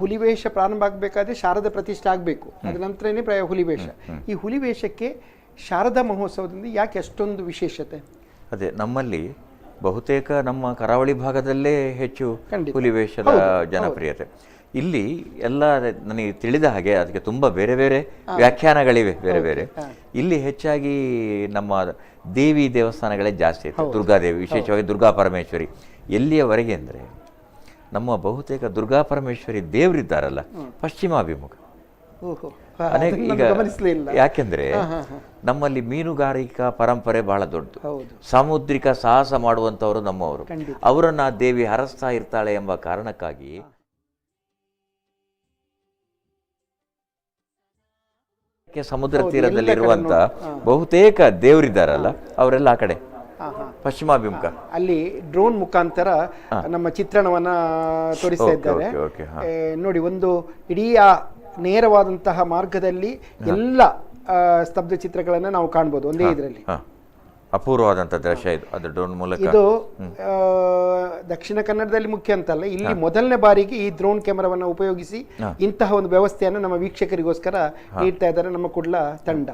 S20: ಹುಲಿವೇಷ ಪ್ರಾರಂಭ ಆಗಬೇಕಾದ್ರೆ ಶಾರದಾ ಪ್ರತಿಷ್ಠೆ ಆಗಬೇಕು, ಅದ ನಂತರನೇ ಪ್ರಾಯ ಹುಲಿವೇಷ. ಈ ಹುಲಿವೇಷಕ್ಕೆ ಶಾರದಾ ಮಹೋತ್ಸವದಿಂದ ಯಾಕೆ ಅಷ್ಟೊಂದು ವಿಶೇಷತೆ?
S5: ಅದೇ, ನಮ್ಮಲ್ಲಿ ಬಹುತೇಕ ನಮ್ಮ ಕರಾವಳಿ ಭಾಗದಲ್ಲೇ ಹೆಚ್ಚು ಹುಲಿವೇಷದ ಜನಪ್ರಿಯತೆ. ಇಲ್ಲಿ ಎಲ್ಲ ನನಗೆ ತಿಳಿದ ಹಾಗೆ ಅದಕ್ಕೆ ತುಂಬ ಬೇರೆ ಬೇರೆ ವ್ಯಾಖ್ಯಾನಗಳಿವೆ, ಬೇರೆ ಬೇರೆ. ಇಲ್ಲಿ ಹೆಚ್ಚಾಗಿ ನಮ್ಮ ದೇವಿ ದೇವಸ್ಥಾನಗಳೇ ಜಾಸ್ತಿ ಇತ್ತು. ದುರ್ಗಾದೇವಿ, ವಿಶೇಷವಾಗಿ ದುರ್ಗಾ ಪರಮೇಶ್ವರಿ. ಎಲ್ಲಿಯವರೆಗೆ ಅಂದರೆ ನಮ್ಮ ಬಹುತೇಕ ದುರ್ಗಾ ಪರಮೇಶ್ವರಿ ದೇವರಿದ್ದಾರಲ್ಲ, ಪಶ್ಚಿಮಾಭಿಮುಖ. ಅನೇಕ ಈಗ ಯಾಕೆಂದ್ರೆ ನಮ್ಮಲ್ಲಿ ಮೀನುಗಾರಿಕಾ ಪರಂಪರೆ ಬಹಳ ದೊಡ್ಡದು. ಸಾಮುದ್ರಿಕ ಸಾಹಸ ಮಾಡುವಂಥವರು ನಮ್ಮವರು. ಅವರನ್ನು ಆ ದೇವಿ ಹರಸ್ತಾ ಇರ್ತಾಳೆ ಎಂಬ ಕಾರಣಕ್ಕಾಗಿ ಸಮುದ್ರ ತೀರದಲ್ಲಿರುವಂತ ಬಹುತೇಕ ದೇವರಿದ್ದಾರಲ್ಲ, ಅವರೆಲ್ಲ ಆ ಕಡೆ ಪಶ್ಚಿಮಾಭಿಮುಖ.
S20: ಅಲ್ಲಿ ಡ್ರೋನ್ ಮುಖಾಂತರ ನಮ್ಮ ಚಿತ್ರಣವನ್ನ ತೋರಿಸ್ತಾ ಇದ್ದಾರೆ ನೋಡಿ. ಒಂದು ಇಡೀ ಆ ನೇರವಾದಂತಹ ಮಾರ್ಗದಲ್ಲಿ ಎಲ್ಲ ಸ್ತಬ್ಧ ಚಿತ್ರಗಳನ್ನ ನಾವು ಕಾಣಬಹುದು ಒಂದೇ ಇದರಲ್ಲಿ.
S5: ಅಪೂರ್ವವಾದಂತಹ ದೃಶ್ಯ ಇದು, ಅದು ಡ್ರೋನ್ ಮೂಲಕ.
S20: ಇದು ದಕ್ಷಿಣ ಕನ್ನಡದಲ್ಲಿ ಮುಖ್ಯ ಅಂತಲ್ಲ, ಇಲ್ಲಿ ಮೊದಲನೇ ಬಾರಿಗೆ ಈ ಡ್ರೋನ್ ಕ್ಯಾಮೆರಾವನ್ನು ಉಪಯೋಗಿಸಿ ಇಂತಹ ಒಂದು ವ್ಯವಸ್ಥೆಯನ್ನು ನಮ್ಮ ವೀಕ್ಷಕರಿಗೋಸ್ಕರ ನೀಡ್ತಾ ಇದ್ದಾರೆ ನಮ್ಮ ಕುಡ್ಲ ತಂಡ.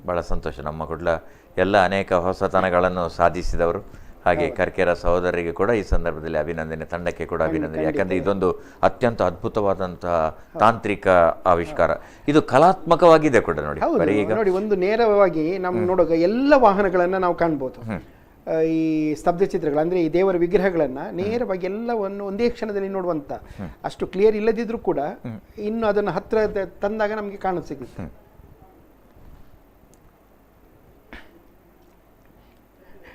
S5: ಬಹಳ ಸಂತೋಷ. ನಮ್ಮ ಕುಡ್ಲ ಎಲ್ಲ ಅನೇಕ ಹೊಸತನಗಳನ್ನು ಸಾಧಿಸಿದವರು. ಹಾಗೆ ಕರ್ಕೆರ ಸಹೋದರರಿಗೆ ಕೂಡ ಈ ಸಂದರ್ಭದಲ್ಲಿ ಅಭಿನಂದನೆ, ತಂಡಕ್ಕೆ ಕೂಡ ಅಭಿನಂದನೆ. ಯಾಕಂದರೆ ಇದೊಂದು ಅತ್ಯಂತ ಅದ್ಭುತವಾದಂತಹ ತಾಂತ್ರಿಕ ಆವಿಷ್ಕಾರ, ಇದು ಕಲಾತ್ಮಕವಾಗಿದೆ ಕೂಡ. ನೋಡಿ
S20: ನೋಡಿ, ಒಂದು ನೇರವಾಗಿ ನಾವು ನೋಡುವಾಗ ಎಲ್ಲ ವಾಹನಗಳನ್ನು ನಾವು ಕಾಣ್ಬೋದು. ಈ ಸ್ತಬ್ಧ ಚಿತ್ರಗಳು ಅಂದರೆ ಈ ದೇವರ ವಿಗ್ರಹಗಳನ್ನು ನೇರವಾಗಿ ಎಲ್ಲವನ್ನು ಒಂದೇ ಕ್ಷಣದಲ್ಲಿ ನೋಡುವಂಥ, ಅಷ್ಟು ಕ್ಲಿಯರ್ ಇಲ್ಲದಿದ್ರೂ ಕೂಡ ಇನ್ನು ಅದನ್ನು ಹತ್ತಿರ ತಂದಾಗ ನಮಗೆ ಕಾಣ ಸಿಗುತ್ತೆ.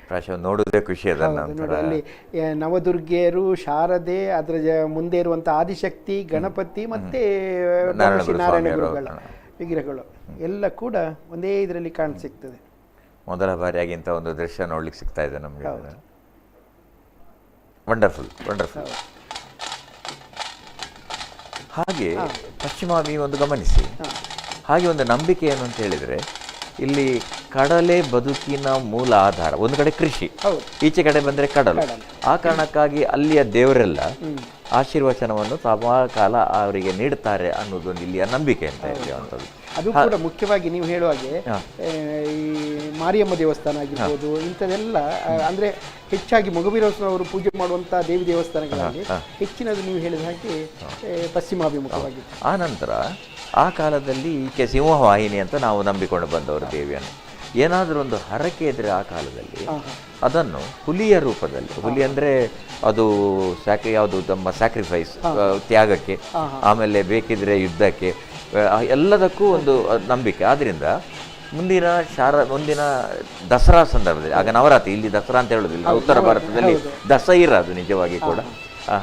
S5: ಪ್ರಾಯಶಃ ನೋಡೋದೇ ಖುಷಿ ಅದನ್ನು.
S20: ನೋಡಿ ಅಲ್ಲಿ ನವದುರ್ಗೆಯರು, ಶಾರದೆ, ಅದರ ಮುಂದೆ ಇರುವಂಥ ಆದಿಶಕ್ತಿ, ಗಣಪತಿ ಮತ್ತು ನಾರಾಯಣ ಗುರುಗಳ ವಿಗ್ರಹಗಳು ಎಲ್ಲ ಕೂಡ ಒಂದೇ ಇದರಲ್ಲಿ ಕಾಣ ಸಿಗ್ತದೆ.
S5: ಮೊದಲ ಬಾರಿಯಾಗಿ ಇಂಥ ಒಂದು ದೃಶ್ಯ ನೋಡ್ಲಿಕ್ಕೆ ಸಿಗ್ತಾ ಇದೆ ನಮಗೆ. Wonderful, wonderful. ಹಾಗೆ ಪಶ್ಚಿಮ ಒಂದು ಗಮನಿಸಿ, ಹಾಗೆ ಒಂದು ನಂಬಿಕೆ ಏನು ಅಂತ ಹೇಳಿದರೆ, ಇಲ್ಲಿ ಕಡಲೆ ಬದುಕಿನ ಮೂಲ ಆಧಾರ. ಒಂದು ಕಡೆ ಕೃಷಿ, ಈಚೆ ಕಡೆ ಬಂದರೆ ಕಡಲು. ಆ ಕಾರಣಕ್ಕಾಗಿ ಅಲ್ಲಿಯ ದೇವರೆಲ್ಲ ಆಶೀರ್ವಚನವನ್ನು ಕಾಲ ಅವರಿಗೆ ನೀಡುತ್ತಾರೆ ಅನ್ನೋದೊಂದು ಇಲ್ಲಿಯ ನಂಬಿಕೆ ಅಂತ ಹೇಳುವಂಥದ್ದು.
S20: ಅದು ಕೂಡ ಮುಖ್ಯವಾಗಿ ನೀವು ಹೇಳುವ ಹಾಗೆ ಈ ಮಾರಿಯಮ್ಮ ದೇವಸ್ಥಾನ ಆಗಿರ್ಬೋದು, ಇಂಥದೆಲ್ಲ ಅಂದರೆ ಹೆಚ್ಚಾಗಿ ಮೊಗವೀರವರು ಪೂಜೆ ಮಾಡುವಂಥ ದೇವಿ ದೇವಸ್ಥಾನಗಳಲ್ಲಿ ಹೆಚ್ಚಿನದು ನೀವು ಹೇಳಿದ ಹಾಗೆ ಪಶ್ಚಿಮಾಭಿಮುಖವಾಗಿ.
S5: ಆ ನಂತರ ಆ ಕಾಲದಲ್ಲಿ ಈಕೆ ಸಿಂಹವಾಹಿನಿ ಅಂತ ನಾವು ನಂಬಿಕೊಂಡು ಬಂದವರು ದೇವಿಯನ್ನು. ಏನಾದರೂ ಒಂದು ಹರಕೆ ಇದ್ದರೆ ಆ ಕಾಲದಲ್ಲಿ ಅದನ್ನು ಹುಲಿಯ ರೂಪದಲ್ಲಿ, ಹುಲಿ ಅಂದರೆ ಅದು ಯಾವುದು ತಮ್ಮ ಸ್ಯಾಕ್ರಿಫೈಸ್, ತ್ಯಾಗಕ್ಕೆ, ಆಮೇಲೆ ಬೇಕಿದ್ರೆ ಯುದ್ಧಕ್ಕೆ, ಎಲ್ಲದಕ್ಕೂ ಒಂದು ನಂಬಿಕೆ. ಆದ್ದರಿಂದ ಮುಂದಿನ ಮುಂದಿನ ದಸರಾ ಸಂದರ್ಭದಲ್ಲಿ, ಆಗ ನವರಾತ್ರಿ, ಇಲ್ಲಿ ದಸರಾ ಅಂತ ಹೇಳೋದಿಲ್ಲ, ಉತ್ತರ ಭಾರತದಲ್ಲಿ ದಸೈರಾ ಅದು ನಿಜವಾಗಿ ಕೂಡ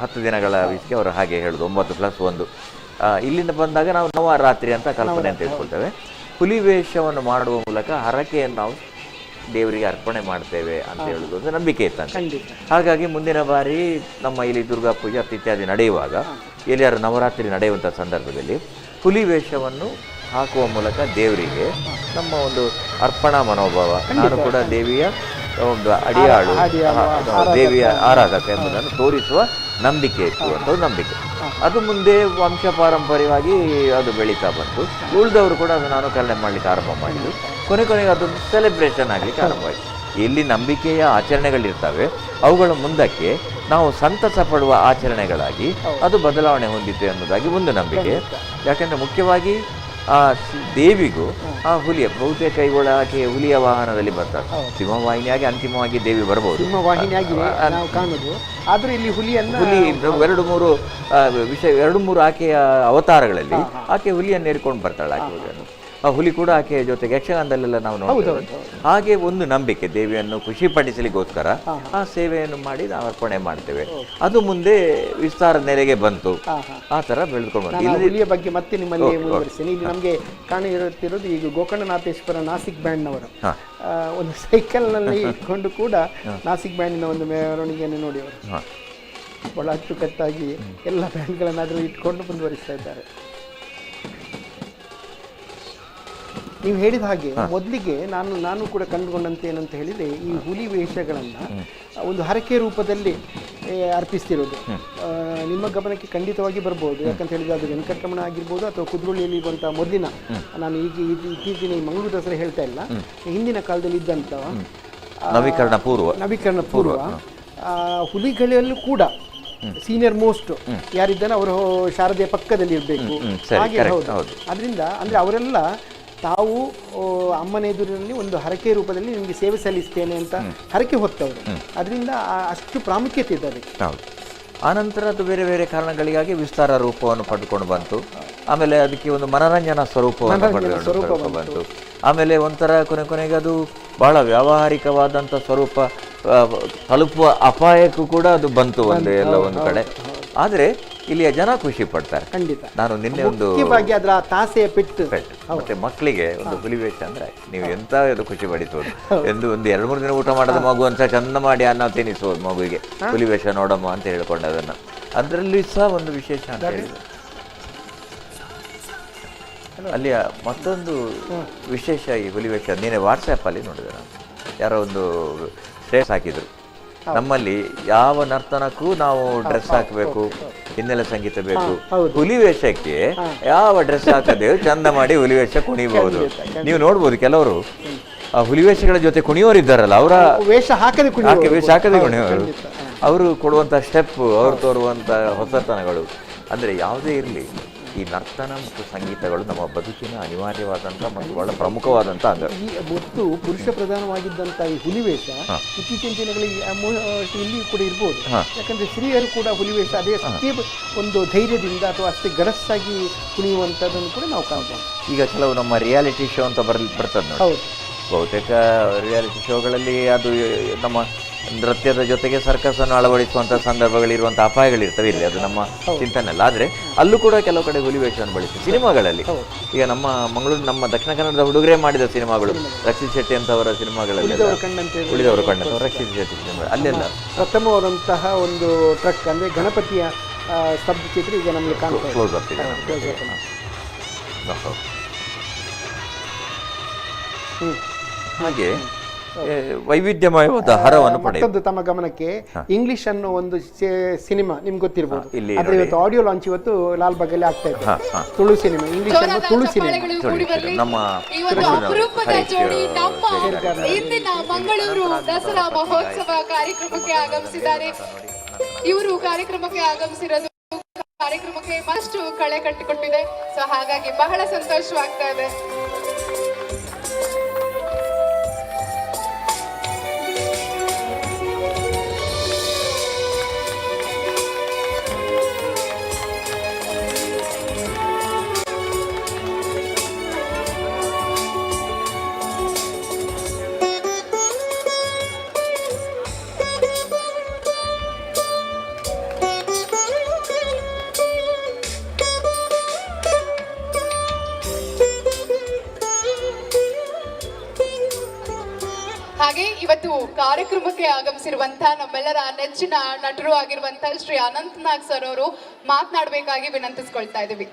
S5: 10 ದಿನಗಳ ವಿಷಯ ಅವರು ಹಾಗೆ ಹೇಳೋದು, 9 + 1. ಇಲ್ಲಿಂದ ಬಂದಾಗ ನಾವು ನವರಾತ್ರಿ ಅಂತ ಕಲ್ಪನೆ ಅಂತ ಹೇಳ್ಕೊಳ್ತೇವೆ. ಹುಲಿ ವೇಷವನ್ನು ಮಾಡುವ ಮೂಲಕ ಹರಕೆಯನ್ನು ನಾವು ದೇವರಿಗೆ ಅರ್ಪಣೆ ಮಾಡ್ತೇವೆ ಅಂತ ಹೇಳುವುದು ಒಂದು ನಂಬಿಕೆ ಇತ್ತಂತೆ. ಹಾಗಾಗಿ ಮುಂದಿನ ಬಾರಿ ನಮ್ಮ ಇಲ್ಲಿ ದುರ್ಗಾ ಪೂಜೆ ಇತ್ಯಾದಿ ನಡೆಯುವಾಗ, ಎಲ್ಲಿಯಾರು ನವರಾತ್ರಿ ನಡೆಯುವಂಥ ಸಂದರ್ಭದಲ್ಲಿ ಹುಲಿ ವೇಷವನ್ನು ಹಾಕುವ ಮೂಲಕ ದೇವರಿಗೆ ನಮ್ಮ ಒಂದು ಅರ್ಪಣಾ ಮನೋಭಾವ, ನಾನು ಕೂಡ ದೇವಿಯ ಒಂದು ಅಡಿಯಾಳು, ದೇವಿಯ ಆರಾಧಕ ಎಂಬುದನ್ನು ತೋರಿಸುವ ನಂಬಿಕೆ ಇತ್ತು ಅಂತ ಒಂದು ನಂಬಿಕೆ. ಅದು ಮುಂದೆ ವಂಶ ಪಾರಂಪರ್ಯವಾಗಿ ಅದು ಬೆಳೀತಾ ಬಂತು. ಉಳಿದವರು ಕೂಡ ಅದನ್ನು ಅನುಕರಣೆ ಮಾಡಲಿಕ್ಕೆ ಆರಂಭ ಮಾಡಿದರು. ಕೊನೆ ಕೊನೆಗೆ ಅದೊಂದು ಸೆಲೆಬ್ರೇಷನ್ ಆಗಲಿಕ್ಕೆ ಆರಂಭ ಆಯಿತು. ಎಲ್ಲಿ ನಂಬಿಕೆಯ ಆಚರಣೆಗಳಿರ್ತವೆ ಅವುಗಳ ಮುಂದಕ್ಕೆ ನಾವು ಸಂತಸ ಪಡುವ ಆಚರಣೆಗಳಾಗಿ ಅದು ಬದಲಾವಣೆ ಹೊಂದಿತ್ತು ಅನ್ನೋದಾಗಿ ಒಂದು ನಂಬಿಕೆ. ಯಾಕೆಂದರೆ ಮುಖ್ಯವಾಗಿ ಆ ದೇವಿಗೂ ಆ ಹುಲಿಯ ಬಹುತೇಕ ಇವಳ ಆಕೆ ಹುಲಿಯ ವಾಹನದಲ್ಲಿ ಬರ್ತಾರೆ. ಸಿಂಹವಾಹಿನಿಯಾಗಿ ಅಂತಿಮವಾಗಿ ದೇವಿ ಬರಬಹುದು,
S20: ಸಿಂಹವಾಹಿನಿಯಾಗಿ ನಾವು ಕಾಣುದು. ಆದ್ರೆ ಇಲ್ಲಿ ಹುಲಿಯನ್ನು,
S5: ಹುಲಿ ಎರಡು ಮೂರು ವಿಷಯ, ಎರಡು ಮೂರು ಆಕೆಯ ಅವತಾರಗಳಲ್ಲಿ ಆಕೆ ಹುಲಿಯನ್ನು ಏರ್ಕೊಂಡು ಬರ್ತಾಳೆ. ಆಕೆ ಹುಲಿಯನ್ನು, ಆ ಹುಲಿ ಕೂಡ ಆಕೆಯ ಜೊತೆಗೆ ಯಕ್ಷಗಾನದಲ್ಲೆಲ್ಲ ನಾವು ನೋಡ್ತೇವೆ. ಹಾಗೆ ಒಂದು ನಂಬಿಕೆ, ದೇವಿಯನ್ನು ಖುಷಿಪಡಿಸಲಿಕ್ಕೋಸ್ಕರ ಆ ಸೇವೆಯನ್ನು ಮಾಡಿ ನಾವು ಅರ್ಪಣೆ ಮಾಡ್ತೇವೆ. ಅದು ಮುಂದೆ ವಿಸ್ತಾರ ನೆಲೆಗೆ ಬಂತು, ಆ ಥರ ಬೆಳೆದುಕೊಂಡು ಬಂತು.
S20: ಹುಲಿಯ ಬಗ್ಗೆ ಮತ್ತೆ ನಿಮ್ಮಲ್ಲಿ ಮುಂದುವರಿಸ್ತೇನೆ. ಇಲ್ಲಿ ನಮಗೆ ಕಾಣಿರುತ್ತಿರೋದು ಈಗ ಗೋಕರ್ಣನಾಥೇಶ್ವರ ನಾಸಿಕ್ ಬ್ಯಾಂಡ್ನವರು ಒಂದು ಸೈಕಲ್ನಲ್ಲಿ ಇಟ್ಕೊಂಡು ಕೂಡ ನಾಸಿಕ್ ಬ್ಯಾಂಡಿನ ಒಂದು ಮೆರವಣಿಗೆಯನ್ನು ನೋಡಿ ಅವರು ಬಹಳ ಅಚ್ಚುಕಟ್ಟಾಗಿ ಎಲ್ಲ ಬ್ಯಾಂಡ್ಗಳನ್ನಾದರೂ ಇಟ್ಕೊಂಡು ಮುಂದುವರಿಸ್ತಾ ಇದ್ದಾರೆ. ನೀವು ಹೇಳಿದ ಹಾಗೆ ಮೊದಲಿಗೆ ನಾನು ಕೂಡ ಕಂಡುಕೊಂಡಂತೆ ಏನಂತ ಹೇಳಿದರೆ, ಈ ಹುಲಿ ವೇಷಗಳನ್ನು ಒಂದು ಹರಕೆ ರೂಪದಲ್ಲಿ ಅರ್ಪಿಸ್ತಿರೋದು ನಿಮ್ಮ ಗಮನಕ್ಕೆ ಖಂಡಿತವಾಗಿ ಬರ್ಬೋದು. ಯಾಕಂತ ಹೇಳಿದರೆ ಅದು ವೆಂಕಟರಮಣ ಆಗಿರ್ಬೋದು ಅಥವಾ ಕುದ್ರೋಳಿಯಲ್ಲಿ ಇರುವಂಥ ಮೊದಲಿನ, ನಾನು ಈಗ ಇತ್ತೀಚಿನ ಈ ಮಂಗಳೂರು ದಸರಾ ಹೇಳ್ತಾ ಇಲ್ಲ, ಹಿಂದಿನ ಕಾಲದಲ್ಲಿ ಇದ್ದಂಥ ನವೀಕರಣ ಪೂರ್ವ ಹುಲಿಗಳಲ್ಲೂ ಕೂಡ ಸೀನಿಯರ್ ಮೋಸ್ಟ್ ಯಾರಿದ್ದಾನೆ ಅವರು ಶಾರದೆಯ ಪಕ್ಕದಲ್ಲಿ ಇರಬೇಕು. ಹಾಗೆ ಹೌದು. ಅದರಿಂದ ಅಂದರೆ ಅವರೆಲ್ಲ ತಾವು ಅಮ್ಮನ ಎದುರಿನಲ್ಲಿ ಒಂದು ಹರಕೆ ರೂಪದಲ್ಲಿ ನಿಮಗೆ ಸೇವೆ ಸಲ್ಲಿಸ್ತೇನೆ ಅಂತ ಹರಕೆ ಹೊತ್ತವರು. ಅದರಿಂದ ಅಷ್ಟು ಪ್ರಾಮುಖ್ಯತೆ ಇದೆ ಅದಕ್ಕೆ.
S5: ಹೌದು. ಆನಂತರ ಅದು ಬೇರೆ ಬೇರೆ ಕಾರಣಗಳಿಗಾಗಿ ವಿಸ್ತಾರ ರೂಪವನ್ನು ಪಡೆದುಕೊಂಡು ಬಂತು. ಆಮೇಲೆ ಅದಕ್ಕೆ ಒಂದು ಮನರಂಜನಾ ಸ್ವರೂಪವನ್ನು ಪಡೆದುಕೊಂಡು ಬಂತು. ಆಮೇಲೆ ಒಂಥರ ಕೊನೆ ಕೊನೆಗೆ ಅದು ಬಹಳ ವ್ಯಾವಹಾರಿಕವಾದಂಥ ಸ್ವರೂಪ ತಲುಪುವ ಅಪಾಯಕ್ಕೂ ಕೂಡ ಅದು ಬಂತು ಒಂದು ಎಲ್ಲ ಒಂದು ಕಡೆ. ಆದರೆ ಇಲ್ಲಿಯ ಜನ ಖುಷಿ ಪಡ್ತಾರೆ.
S20: ಖಂಡಿತ.
S5: ನಾನು ನಿನ್ನೆ ಒಂದು
S20: ಮುಖ್ಯವಾಗಿ ಅದರ ತಾಸೆಯ ಪೆಟ್ಟು
S5: ಮತ್ತೆ ಮಕ್ಕಳಿಗೆ ಒಂದು ಹುಲಿವೇಷ ಅಂದ್ರೆ ನೀವು ಎಂತ ಇದು ಖುಷಿ ಪಡಿಸೋದು ಎಂದು ಒಂದು 2-3 ದಿನ ಊಟ ಮಾಡದ ಮಗು ಅಂತ ಚಂದ ಮಾಡಿ ಅನ್ನ ತಿನ್ನಿಸೋದು ಮಗುವಿಗೆ, ಹುಲಿವೇಷ ನೋಡಮ್ಮ ಅಂತ ಹೇಳ್ಕೊಂಡು ಅದನ್ನು. ಅದರಲ್ಲಿ ಸಹ ಒಂದು ವಿಶೇಷ ಅಂತ ಹೇಳಿದ್ರು. ಅಲ್ಲಿಯ ಮತ್ತೊಂದು ವಿಶೇಷ ಈ ಹುಲಿವೇಷ ನೀನೆ ವಾಟ್ಸ್ಯಾಪಲ್ಲಿ ನೋಡಿದೆ ನಾನು, ಯಾರೋ ಒಂದು ಸ್ಟೇಟಸ್ ಹಾಕಿದ್ರು. ನಮ್ಮಲ್ಲಿ ಯಾವ ನರ್ತನಕ್ಕೂ ನಾವು ಡ್ರೆಸ್ ಹಾಕಬೇಕು, ಹಿನ್ನೆಲೆ ಸಂಗೀತ ಬೇಕು. ಹುಲಿವೇಷಕ್ಕೆ ಯಾವ ಡ್ರೆಸ್ ಹಾಕದೆ ಚಂದ ಮಾಡಿ ಹುಲಿವೇಷ ಕುಣಿಬಹುದು. ನೀವು ನೋಡ್ಬೋದು ಕೆಲವರು ಆ ಹುಲಿವೇಷಗಳ ಜೊತೆ ಕುಣಿಯೋರು ಇದ್ದಾರಲ್ಲ, ಅವರ
S20: ವೇಷ ಹಾಕದೆ
S5: ಕುಣಿಯೋರು, ಅವರು ಕೊಡುವಂಥ ಸ್ಟೆಪ್, ಅವರು ತೋರುವಂಥ ಹೊಸತನಗಳು, ಅಂದರೆ ಯಾವುದೇ ಇರಲಿ ಈ ನರ್ತನ ಮತ್ತು ಸಂಗೀತಗಳು ನಮ್ಮ ಬದುಕಿನ ಅನಿವಾರ್ಯವಾದಂಥ ಮತ್ತು ಬಹಳ ಪ್ರಮುಖವಾದಂಥ ಅಂಗ.
S20: ಈ ಮೊದಲು ಪುರುಷ ಪ್ರಧಾನವಾಗಿದ್ದಂಥ ಈ ಹುಲಿವೇಷ ಇತ್ತೀಚಿನ ದಿನಗಳಲ್ಲಿ ಇಲ್ಲಿ ಕೂಡ ಇರ್ಬೋದು. ಯಾಕಂದ್ರೆ ಸ್ತ್ರೀಯರು ಕೂಡ ಹುಲಿವೇಷ ಅದೇ ಅಷ್ಟೇ ಒಂದು ಧೈರ್ಯದಿಂದ ಅಥವಾ ಅಷ್ಟೇ ಗಡಸ್ಸಾಗಿ ಕುಣಿಯುವಂಥದ್ದನ್ನು ಕೂಡ ನಾವು ಕಾಣ್ಬೋದು.
S5: ಈಗ ಕೆಲವು ನಮ್ಮ ರಿಯಾಲಿಟಿ ಶೋ ಅಂತ ಬರ್ತದೆ ನೋಡಿ. ಬಹುತೇಕ ರಿಯಾಲಿಟಿ ಶೋಗಳಲ್ಲಿ ಅದು ನಮ್ಮ ನೃತ್ಯದ ಜೊತೆಗೆ ಸರ್ಕಸನ್ನು ಅಳವಡಿಸುವಂಥ ಸಂದರ್ಭಗಳಿರುವಂಥ ಅಪಾಯಗಳಿರ್ತವೆ. ಇಲ್ಲಿ ಅದು ನಮ್ಮ ಚಿಂತನೆ ಅಲ್ಲ. ಆದರೆ ಅಲ್ಲೂ ಕೂಡ ಕೆಲವು ಕಡೆ ಹುಲಿವೇಷವನ್ನು ಬಳಸಿ ಸಿನಿಮಾಗಳಲ್ಲಿ, ಈಗ ನಮ್ಮ ಮಂಗಳೂರು, ನಮ್ಮ ದಕ್ಷಿಣ ಕನ್ನಡದ ಹುಡುಗರೇ ಮಾಡಿದ ಸಿನಿಮಾಗಳು, ರಕ್ಷಿತ್ ಶೆಟ್ಟಿ ಅಂತವರ ಸಿನಿಮಾಗಳಲ್ಲಿ, ಉಳಿದವರು ಕಂಡಂತ ರಕ್ಷಿತ್ ಶೆಟ್ಟಿ ಸಿನಿಮಾ ಅಲ್ಲೆಲ್ಲ
S20: ಪ್ರಥಮವಾದಂತಹ ಒಂದು ಟ್ರಕ್ ಅಂದರೆ ಗಣಪತಿಯ ಸ್ತಬ್ಧ ಚಿತ್ರ ಈಗ ನಮಗೆ ಕಾಣ್ತಾ
S5: ಕ್ಲೋಸ್ ಅಪ್ ಇದೆ. ಹಾಗೆ ವೈವಿಧ್ಯಮಯವಾದ ಹರವನ್ನು ಪಡೆಯುತ್ತೆ.
S20: ಮತ್ತೊಂದು ತಮ್ಮ ಗಮನಕ್ಕೆ, ಇಂಗ್ಲಿಷ್ ಅನ್ನೋ ಒಂದು ಸಿನಿಮಾ ನಿಮ್ಗೆ ಗೊತ್ತಿರಬಹುದು.
S5: ಇಲ್ಲಿ
S20: ಆದ್ರೆ ಇವತ್ತು ಆಡಿಯೋ ಲಾಂಚ್ ಇವತ್ತು ಲಾಲ್ ಬಾಗಲ್ಲಿ ಆಗ್ತಾ ಇದೆ. ತುಳು ಸಿನಿಮಾ, ಇಂಗ್ಲಿಷ್ ಅನ್ನೋ ತುಳು ಸಿನಿಮಾ.
S5: ನಮ್ಮ
S13: ಈ ಒಂದು ಅಪರೂಪದ ಜೋಡಿ ನಮ್ಮ ಇಂದಿನ ಮಂಗಳೂರು ದಸರಾ ಮಹೋತ್ಸವ ಕಾರ್ಯಕ್ರಮಕ್ಕೆ ಆಗಮಿಸಿದ್ದಾರೆ. ಇವರು ಕಾರ್ಯಕ್ರಮಕ್ಕೆ ಆಗಮಿಸಿರೋದು ಕಾರ್ಯಕ್ರಮಕ್ಕೆ ಮತ್ತಷ್ಟು ಕಳೆ ಕಟ್ಟಿಕೊಟ್ಟಿದೆ. ಸೊ ಹಾಗಾಗಿ ಬಹಳ ಸಂತೋಷವಾಗ್ತಾ ಇದೆ. ಹಾಗೆ ಇವತ್ತು ಕಾರ್ಯಕ್ರಮಕ್ಕೆ ಆಗಮಿಸಿರುವಂತಹ ನಮ್ಮೆಲ್ಲರ ನೆಚ್ಚಿನ ನಟರು ಆಗಿರುವಂತಹ ಶ್ರೀ ಅನಂತ್ ನಾಗ್ ಸರ್ ಅವರು ಮಾತನಾಡಬೇಕಾಗಿ ವಿನಂತಿಸ್ಕೊಳ್ತಾ ಇದ್ದೀವಿ.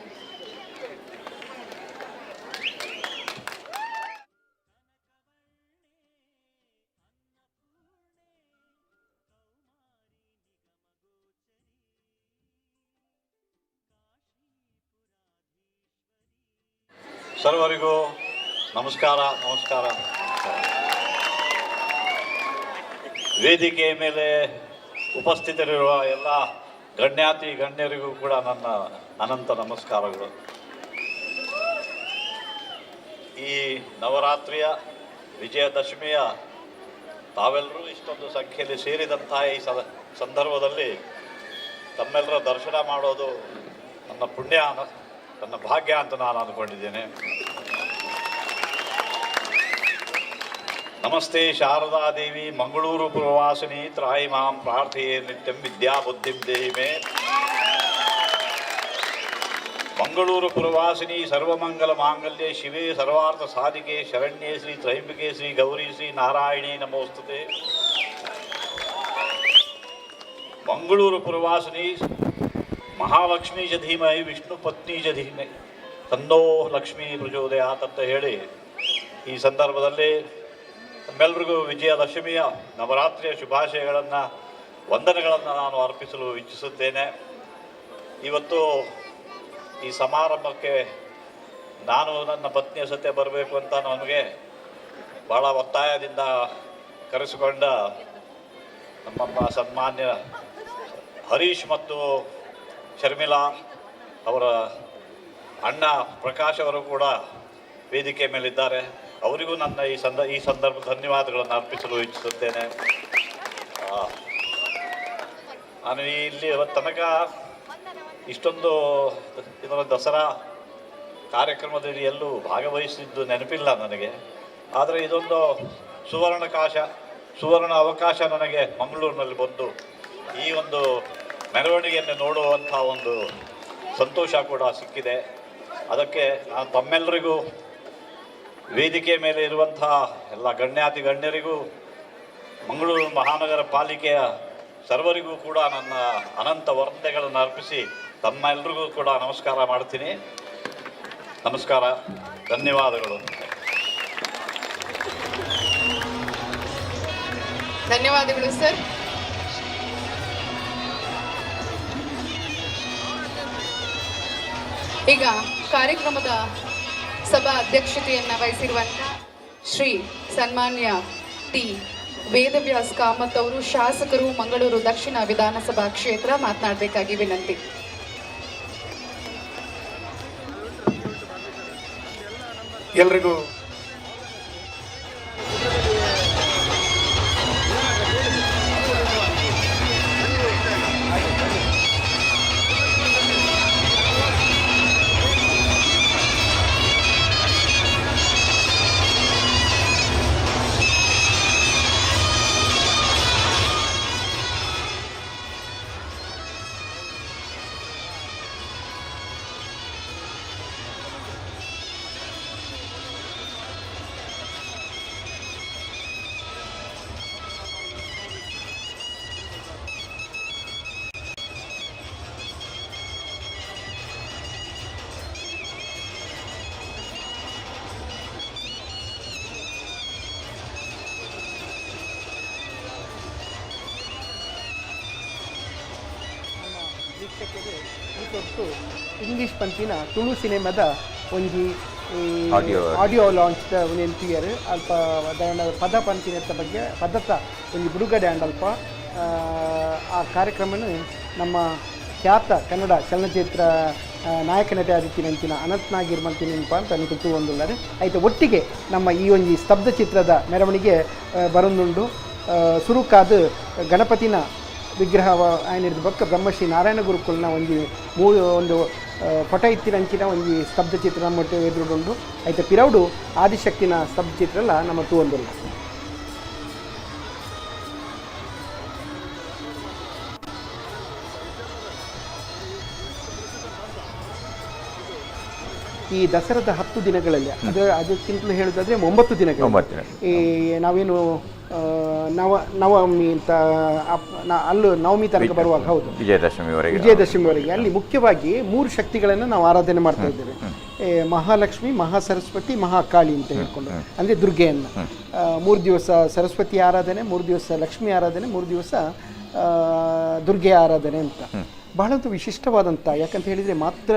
S3: ಸರ್ವರಿಗೂ ನಮಸ್ಕಾರ, ನಮಸ್ಕಾರ. ವೇದಿಕೆಯ ಮೇಲೆ ಉಪಸ್ಥಿತರಿರುವ ಎಲ್ಲ ಗಣ್ಯಾತಿ ಗಣ್ಯರಿಗೂ ಕೂಡ ನನ್ನ ಅನಂತ ನಮಸ್ಕಾರಗಳು. ಈ ನವರಾತ್ರಿಯ ವಿಜಯದಶಮಿಯ ತಾವೆಲ್ಲರೂ ಇಷ್ಟೊಂದು ಸಂಖ್ಯೆಯಲ್ಲಿ ಸೇರಿದಂತಹ ಈ ಸಂದರ್ಭದಲ್ಲಿ ತಮ್ಮೆಲ್ಲರ ದರ್ಶನ ಮಾಡೋದು ನನ್ನ ಪುಣ್ಯ, ನನ್ನ ಭಾಗ್ಯ ಅಂತ ನಾನು ಅಂದ್ಕೊಂಡಿದ್ದೇನೆ. ನಮಸ್ತೆ ಶಾರದಾದೇವಿ ಮಂಗಳೂರು ಪುರವಾಸಿನಿ ತ್ರಾಯಿ ಮಾಂ ಪ್ರಾರ್ಥೆಯೇ ನಿತ್ಯಂ ವಿದ್ಯಾ ಬುದ್ಧಿಂ ದೇಹಿ ಮೇ. ಮಂಗಳೂರು ಪುರವಾಸಿನಿ ಸರ್ವಮಂಗಲ ಮಾಂಗಲ್ಯೆ ಶಿವೆ ಸರ್ವಾರ್ಥ ಸಾಧಿಕೆ ಶರಣ್ಯೇ ಶ್ರೀ ತ್ರಯಂಬಿಕೆ ಶ್ರೀ ಗೌರಿ ಶ್ರೀ ನಾರಾಯಣಿ ನಮೋಸ್ತುತೆ. ಮಂಗಳೂರು ಪುರವಾಸಿನಿ ಮಹಾಲಕ್ಷ್ಮೀ ಚ ಧೀಮಹಿ ವಿಷ್ಣು ಪತ್ನಿ ಚ ಧೀಮಹಿ ತನ್ನೋ ಲಕ್ಷ್ಮೀ ಪ್ರಚೋದಯಾತ್ ಅಂತ ಹೇಳಿ ಈ ಸಂದರ್ಭದಲ್ಲಿ ತಮ್ಮೆಲ್ಲರಿಗೂ ವಿಜಯದಶಮಿಯ ನವರಾತ್ರಿಯ ಶುಭಾಶಯಗಳನ್ನು, ವಂದನೆಗಳನ್ನು ನಾನು ಅರ್ಪಿಸಲು ಇಚ್ಛಿಸುತ್ತೇನೆ. ಇವತ್ತು ಈ ಸಮಾರಂಭಕ್ಕೆ ನಾನು ನನ್ನ ಪತ್ನಿಯ ಜೊತೆ ಬರಬೇಕು ಅಂತ ನನಗೆ ಭಾಳ ಒತ್ತಾಯದಿಂದ ಕರೆಸಿಕೊಂಡ ನಮ್ಮ ಸನ್ಮಾನ್ಯ ಹರೀಶ್ ಮತ್ತು ಶರ್ಮಿಳಾ ಅವರ ಅಣ್ಣ ಪ್ರಕಾಶ್ ಅವರು ಕೂಡ ವೇದಿಕೆ ಮೇಲಿದ್ದಾರೆ. ಅವರಿಗೂ ನನ್ನ ಈ ಸಂದರ್ಭ ಧನ್ಯವಾದಗಳನ್ನು ಅರ್ಪಿಸಲು ಇಚ್ಛಿಸುತ್ತೇನೆ. ನಾನು ಇಲ್ಲಿ ತನಕ ಇಷ್ಟೊಂದು ಇದರ ದಸರಾ ಕಾರ್ಯಕ್ರಮದಲ್ಲಿ ಎಲ್ಲೂ ಭಾಗವಹಿಸಿದ್ದು ನೆನಪಿಲ್ಲ ನನಗೆ. ಆದರೆ ಇದೊಂದು ಸುವರ್ಣ ಅವಕಾಶ ನನಗೆ ಮಂಗಳೂರಿನಲ್ಲಿ ಬಂದು ಈ ಒಂದು ಮೆರವಣಿಗೆಯನ್ನು ನೋಡುವಂಥ ಒಂದು ಸಂತೋಷ ಕೂಡ ಸಿಕ್ಕಿದೆ. ಅದಕ್ಕೆ ನಾನು ತಮ್ಮೆಲ್ಲರಿಗೂ, ವೇದಿಕೆ ಮೇಲೆ ಇರುವಂಥ ಎಲ್ಲ ಗಣ್ಯಾತಿ ಗಣ್ಯರಿಗೂ, ಮಂಗಳೂರು ಮಹಾನಗರ ಪಾಲಿಕೆಯ ಸರ್ವರಿಗೂ ಕೂಡ ನನ್ನ ಅನಂತ ವಂದನೆಗಳನ್ನು ಅರ್ಪಿಸಿ ತಮ್ಮೆಲ್ಲರಿಗೂ ಕೂಡ ನಮಸ್ಕಾರ ಮಾಡ್ತೀನಿ. ನಮಸ್ಕಾರ, ಧನ್ಯವಾದಗಳು.
S13: ಧನ್ಯವಾದಗಳು ಸರ್. ಈಗ ಕಾರ್ಯಕ್ರಮದ ಸಭಾ ಅಧ್ಯಕ್ಷತೆಯನ್ನ ವಹಿಸಿರುವಂತಹ ಶ್ರೀ ಸನ್ಮಾನ್ಯ ಟಿ ವೇದವ್ಯಾಸ್ ಕಾಮತ್ ಅವರು, ಶಾಸಕರು, ಮಂಗಳೂರು ದಕ್ಷಿಣ ವಿಧಾನಸಭಾ ಕ್ಷೇತ್ರ, ಮಾತನಾಡಬೇಕಾಗಿ ವಿನಂತಿ.
S9: ಎಲ್ರಿಗೂ
S20: ವೀಕ್ಷಕರೇ, ಈ ಹೊತ್ತು ಇಂಗ್ಲಿಷ್ ಪಂಪಿನ ತುಳು ಸಿನಿಮಾದ ಒಂಜಿ ಆಡಿಯೋ ಲಾಂಚ್ ಒಂಜಿ ಎನ್ ಅಲ್ಪ ಪದ ಪಂಪಿನ ಬಗ್ಗೆ ಪದತ ಒಂಜಿ ಬಿಡುಗಡೆ ಆಂಡ್ ಅಲ್ಪ ಆ ಕಾರ್ಯಕ್ರಮನ ನಮ್ಮ ಖ್ಯಾತ ಕನ್ನಡ ಚಲನಚಿತ್ರ ನಾಯಕ ನಟ ಆದಿತ್ತಿನಂಚಿನ ಅನಂತ್ ನಾಗೀರ್ ಮಲ್ತಿನಪ್ಪ ಅಂತ ನಿಕುಲು ತೂವೊಂದುಲ್ಲಾರೆ. ಐತ ಒಟ್ಟಿಗೆ ನಮ್ಮ ಈ ಒಂಜಿ ಸ್ತಬ್ಧ ಚಿತ್ರದ ಮೆರವಣಿಗೆ ಬರೊಂದುಂಡು. ಸುರುಕಾದ್ ಗಣಪತಿನ ವಿಗ್ರಹ ಆಯ್ನಿರ್ದ ಬೊಕ್ಕ ಬ್ರಹ್ಮಶ್ರೀ ನಾರಾಯಣ ಗುರುಕುಲ್ನ ಒಂಜಿ ಒಂದು ಪಟ ಇತ್ತಿನಂಚಿನ ಒಂಜಿ ಸ್ತಬ್ಧ ಚಿತ್ರ ನಮ್ಮ ಎದುರುಡುಂಡು. ಐತ ಪಿರೌಡು ಆದಿಶಕ್ತಿನ ಸ್ತಬ್ಧ ಚಿತ್ರ ಎಲ್ಲ ನಮ್ಮ ತೂವೊಂದುಲ್ಲ. ಈ ದಸರಾದ 10 ದಿನಗಳಲ್ಲಿ ಅದಕ್ಕಿಂತಲೂ ಹೇಳೋದಾದ್ರೆ 9 ದಿನಗಳು ಈ ನಾವೇನು ನವಮಿ ಅಂತ ಅಲ್ಲೂ ನವಮಿ ತನಕ ಬರುವಾಗ, ಹೌದು, ವಿಜಯದಶಮಿವರೆಗೆ ಅಲ್ಲಿ ಮುಖ್ಯವಾಗಿ 3 ಶಕ್ತಿಗಳನ್ನು ನಾವು ಆರಾಧನೆ ಮಾಡ್ತಾ ಇದ್ದೇವೆ. ಮಹಾಲಕ್ಷ್ಮಿ, ಮಹಾಸರಸ್ವತಿ, ಮಹಾಕಾಳಿ ಅಂತ ಹೇಳ್ಕೊಂಡು, ಅಂದರೆ ದುರ್ಗೆಯನ್ನು. 3 ದಿವಸ ಸರಸ್ವತಿ ಆರಾಧನೆ, 3 ದಿವಸ ಲಕ್ಷ್ಮಿ ಆರಾಧನೆ, 3 ದಿವಸ ದುರ್ಗೆಯ ಆರಾಧನೆ ಅಂತ. ಬಹಳಂತೂ ವಿಶಿಷ್ಟವಾದಂಥ, ಯಾಕಂತ ಹೇಳಿದರೆ ಮಾತ್ರ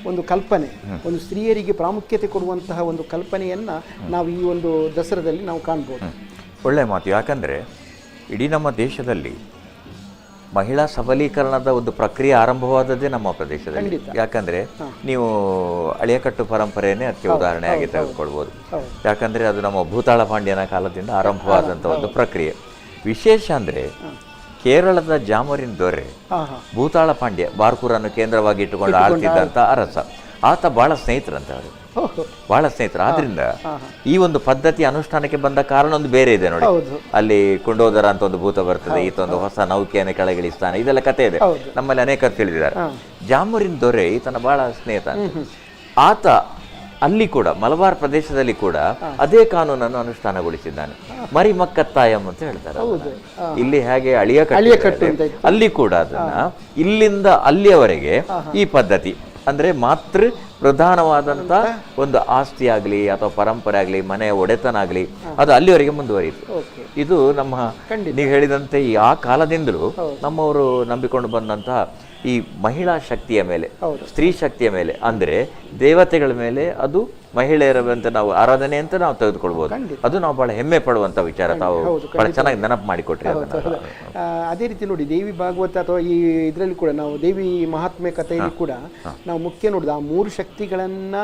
S20: ಒಂದು ಕಲ್ಪನೆ, ಒಂದು ಸ್ತ್ರೀಯರಿಗೆ ಪ್ರಾಮುಖ್ಯತೆ ಕೊಡುವಂತಹ ಒಂದು ಕಲ್ಪನೆಯನ್ನು ನಾವು ಈ ಒಂದು ದಸರಾದಲ್ಲಿ ನಾವು ಕಾಣ್ಬೋದು.
S5: ಒಳ್ಳೆಯ ಮಾತು. ಯಾಕಂದರೆ ಇಡೀ ನಮ್ಮ ದೇಶದಲ್ಲಿ ಮಹಿಳಾ ಸಬಲೀಕರಣದ ಒಂದು ಪ್ರಕ್ರಿಯೆ ಆರಂಭವಾದದ್ದೇ ನಮ್ಮ ಪ್ರದೇಶದಲ್ಲಿ. ಯಾಕಂದರೆ ನೀವು ಅಳಿಯಕಟ್ಟು ಪರಂಪರೆಯನ್ನೇ ಅದಕ್ಕೆ ಉದಾಹರಣೆಯಾಗಿ ತೆಗೆದುಕೊಳ್ಬೋದು. ಯಾಕಂದರೆ ಅದು ನಮ್ಮ ಭೂತಾಳ ಪಾಂಡ್ಯನ ಕಾಲದಿಂದ ಆರಂಭವಾದಂಥ ಒಂದು ಪ್ರಕ್ರಿಯೆ. ವಿಶೇಷ ಅಂದರೆ ಕೇರಳದ ಜಾಮರಿನ್ ದೊರೆ ಭೂತಾಳ ಪಾಂಡ್ಯ ಬಾರ್ಕೂರನ್ನು ಕೇಂದ್ರವಾಗಿ ಇಟ್ಟುಕೊಂಡು ಆಳ್ತಿದ್ದಂಥ ಅರಸ, ಆತ ಬಹಳ ಸ್ನೇಹಿತರಂತೆ ಅವರು, ಬಹಳ ಸ್ನೇಹಿತರು. ಆದ್ರಿಂದ ಈ ಒಂದು ಪದ್ಧತಿ ಅನುಷ್ಠಾನಕ್ಕೆ ಬಂದ ಕಾರಣ ಒಂದು ಬೇರೆ ಇದೆ ನೋಡಿ. ಅಲ್ಲಿ ಕುಂಡೋದರ ಅಂತ ಒಂದು ಭೂತ ಬರ್ತದೆ, ಈತ ಒಂದು ಹೊಸ ನೌಕೆಯನ್ನು ಕೆಳಗಿಳಿಸ್ತಾನೆ, ಇದೆಲ್ಲ ಕತೆ ಇದೆ, ನಮ್ಮಲ್ಲಿ ಅನೇಕರು ತಿಳಿದಿದ್ದಾರೆ. ಜಾಮರಿನ್ ದೊರೆ ಈತನ ಬಹಳ ಸ್ನೇಹಿತ. ಆತ ಅಲ್ಲಿ ಕೂಡ ಮಲಬಾರ್ ಪ್ರದೇಶದಲ್ಲಿ ಕೂಡ ಅದೇ ಕಾನೂನನ್ನು ಅನುಷ್ಠಾನಗೊಳಿಸಿದ್ದಾನೆ. ಮರಿಮಕ್ಕತ್ತಾಯಂ ಅಂತ ಹೇಳ್ತಾರೆ. ಇಲ್ಲಿ ಹೇಗೆ ಅಳಿಯ ಕಟ್ಟು, ಅಲ್ಲಿ ಕೂಡ ಅದನ್ನ ಇಲ್ಲಿಂದ ಅಲ್ಲಿಯವರೆಗೆ ಈ ಪದ್ಧತಿ ಅಂದ್ರೆ ಮಾತೃ ಪ್ರಧಾನವಾದಂಥ ಒಂದು ಆಸ್ತಿ ಆಗಲಿ ಅಥವಾ ಪರಂಪರೆ ಆಗಲಿ ಮನೆಯ ಒಡೆತನ ಆಗಲಿ ಅದು ಅಲ್ಲಿವರೆಗೆ ಮುಂದುವರಿಯಿತು. ಇದು ನಮ್ಮ ನೀವು ಹೇಳಿದಂತೆ ಈ ಆ ಕಾಲದಿಂದಲೂ ನಮ್ಮವರು ನಂಬಿಕೊಂಡು ಬಂದಂತಹ ಈ ಮಹಿಳಾ ಶಕ್ತಿಯ ಮೇಲೆ, ಸ್ತ್ರೀ ಶಕ್ತಿಯ ಮೇಲೆ, ಅಂದರೆ ದೇವತೆಗಳ ಮೇಲೆ, ಅದು ಮಹಿಳೆಯರ ಅಂತ ನಾವು ಆರಾಧನೆ ಅಂತ ನಾವು ತೆಗೆದುಕೊಳ್ಬೋದು. ಅದು ನಾವು ಬಹಳ ಹೆಮ್ಮೆ ಪಡುವಂತ ವಿಚಾರ. ತಾವು ಬಹಳ ಚೆನ್ನಾಗಿ ನೆನಪು ಮಾಡಿಕೊಟ್ರಿ.
S20: ಅದೇ ರೀತಿ ನೋಡಿ, ದೇವಿ ಭಾಗವತ ಅಥವಾ ಈ ಇದರಲ್ಲಿ ಕೂಡ ನಾವು ದೇವಿ ಮಹಾತ್ಮೆ ಕಥೆಯಲ್ಲಿ ಕೂಡ ನಾವು ಮುಖ್ಯ ನೋಡುದು ಆ 3 ಶಕ್ತಿಗಳನ್ನ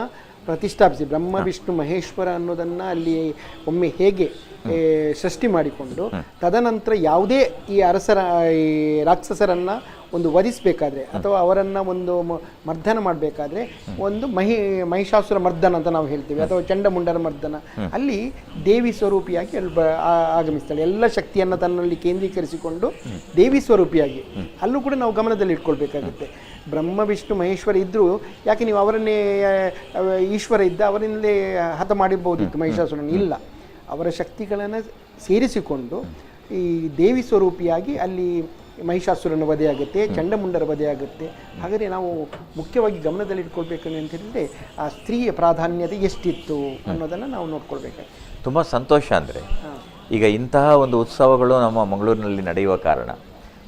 S20: ಪ್ರತಿಷ್ಠಾಪಿಸಿ ಬ್ರಹ್ಮ ವಿಷ್ಣು ಮಹೇಶ್ವರ ಅನ್ನೋದನ್ನ ಅಲ್ಲಿ ಒಮ್ಮೆ ಹೇಗೆ ಸೃಷ್ಟಿ ಮಾಡಿಕೊಂಡು ತದನಂತರ ಯಾವುದೇ ಈ ಅರಸರ ಈ ರಾಕ್ಷಸರನ್ನ ಒಂದು ವಧಿಸಬೇಕಾದ್ರೆ ಅಥವಾ ಅವರನ್ನು ಒಂದು ಮರ್ದನ ಮಾಡಬೇಕಾದ್ರೆ ಒಂದು ಮಹಿಷಾಸುರ ಮರ್ದನ ಅಂತ ನಾವು ಹೇಳ್ತೀವಿ, ಅಥವಾ ಚಂಡಮುಂಡರ ಮರ್ದನ, ಅಲ್ಲಿ ದೇವಿ ಸ್ವರೂಪಿಯಾಗಿ ಅಲ್ಲಿ ಆಗಮಿಸ್ತಾಳೆ. ಎಲ್ಲ ಶಕ್ತಿಯನ್ನು ತನ್ನಲ್ಲಿ ಕೇಂದ್ರೀಕರಿಸಿಕೊಂಡು ದೇವಿ ಸ್ವರೂಪಿಯಾಗಿ ಅಲ್ಲೂ ಕೂಡ ನಾವು ಗಮನದಲ್ಲಿ ಇಟ್ಕೊಳ್ಬೇಕಾಗುತ್ತೆ. ಬ್ರಹ್ಮ ವಿಷ್ಣು ಮಹೇಶ್ವರ ಇದ್ದರೂ ಯಾಕೆ ನೀವು ಅವರನ್ನೇ, ಈಶ್ವರ ಇದ್ದ ಅವರಿಂದಲೇ ಹತ ಮಾಡಿರ್ಬೋದಿತ್ತು ಮಹಿಷಾಸುರನ, ಇಲ್ಲ, ಅವರ ಶಕ್ತಿಗಳನ್ನು ಸೇರಿಸಿಕೊಂಡು ಈ ದೇವಿ ಸ್ವರೂಪಿಯಾಗಿ ಅಲ್ಲಿ ಮಹಿಷಾಸುರನ ವಧೆಯಾಗುತ್ತೆ, ಚಂಡಮುಂಡರ ವಧೆಯಾಗುತ್ತೆ. ಹಾಗಾದರೆ ನಾವು ಮುಖ್ಯವಾಗಿ ಗಮನದಲ್ಲಿ ಇಟ್ಕೊಳ್ಬೇಕು ಅಂತ ಹೇಳಿದರೆ ಆ ಸ್ತ್ರೀಯ ಪ್ರಾಧಾನ್ಯತೆ ಎಷ್ಟಿತ್ತು ಅನ್ನೋದನ್ನು ನಾವು ನೋಡ್ಕೊಳ್ಬೇಕಾಗುತ್ತೆ.
S5: ತುಂಬ ಸಂತೋಷ. ಅಂದರೆ ಈಗ ಇಂತಹ ಒಂದು ಉತ್ಸವಗಳು ನಮ್ಮ ಮಂಗಳೂರಿನಲ್ಲಿ ನಡೆಯುವ ಕಾರಣ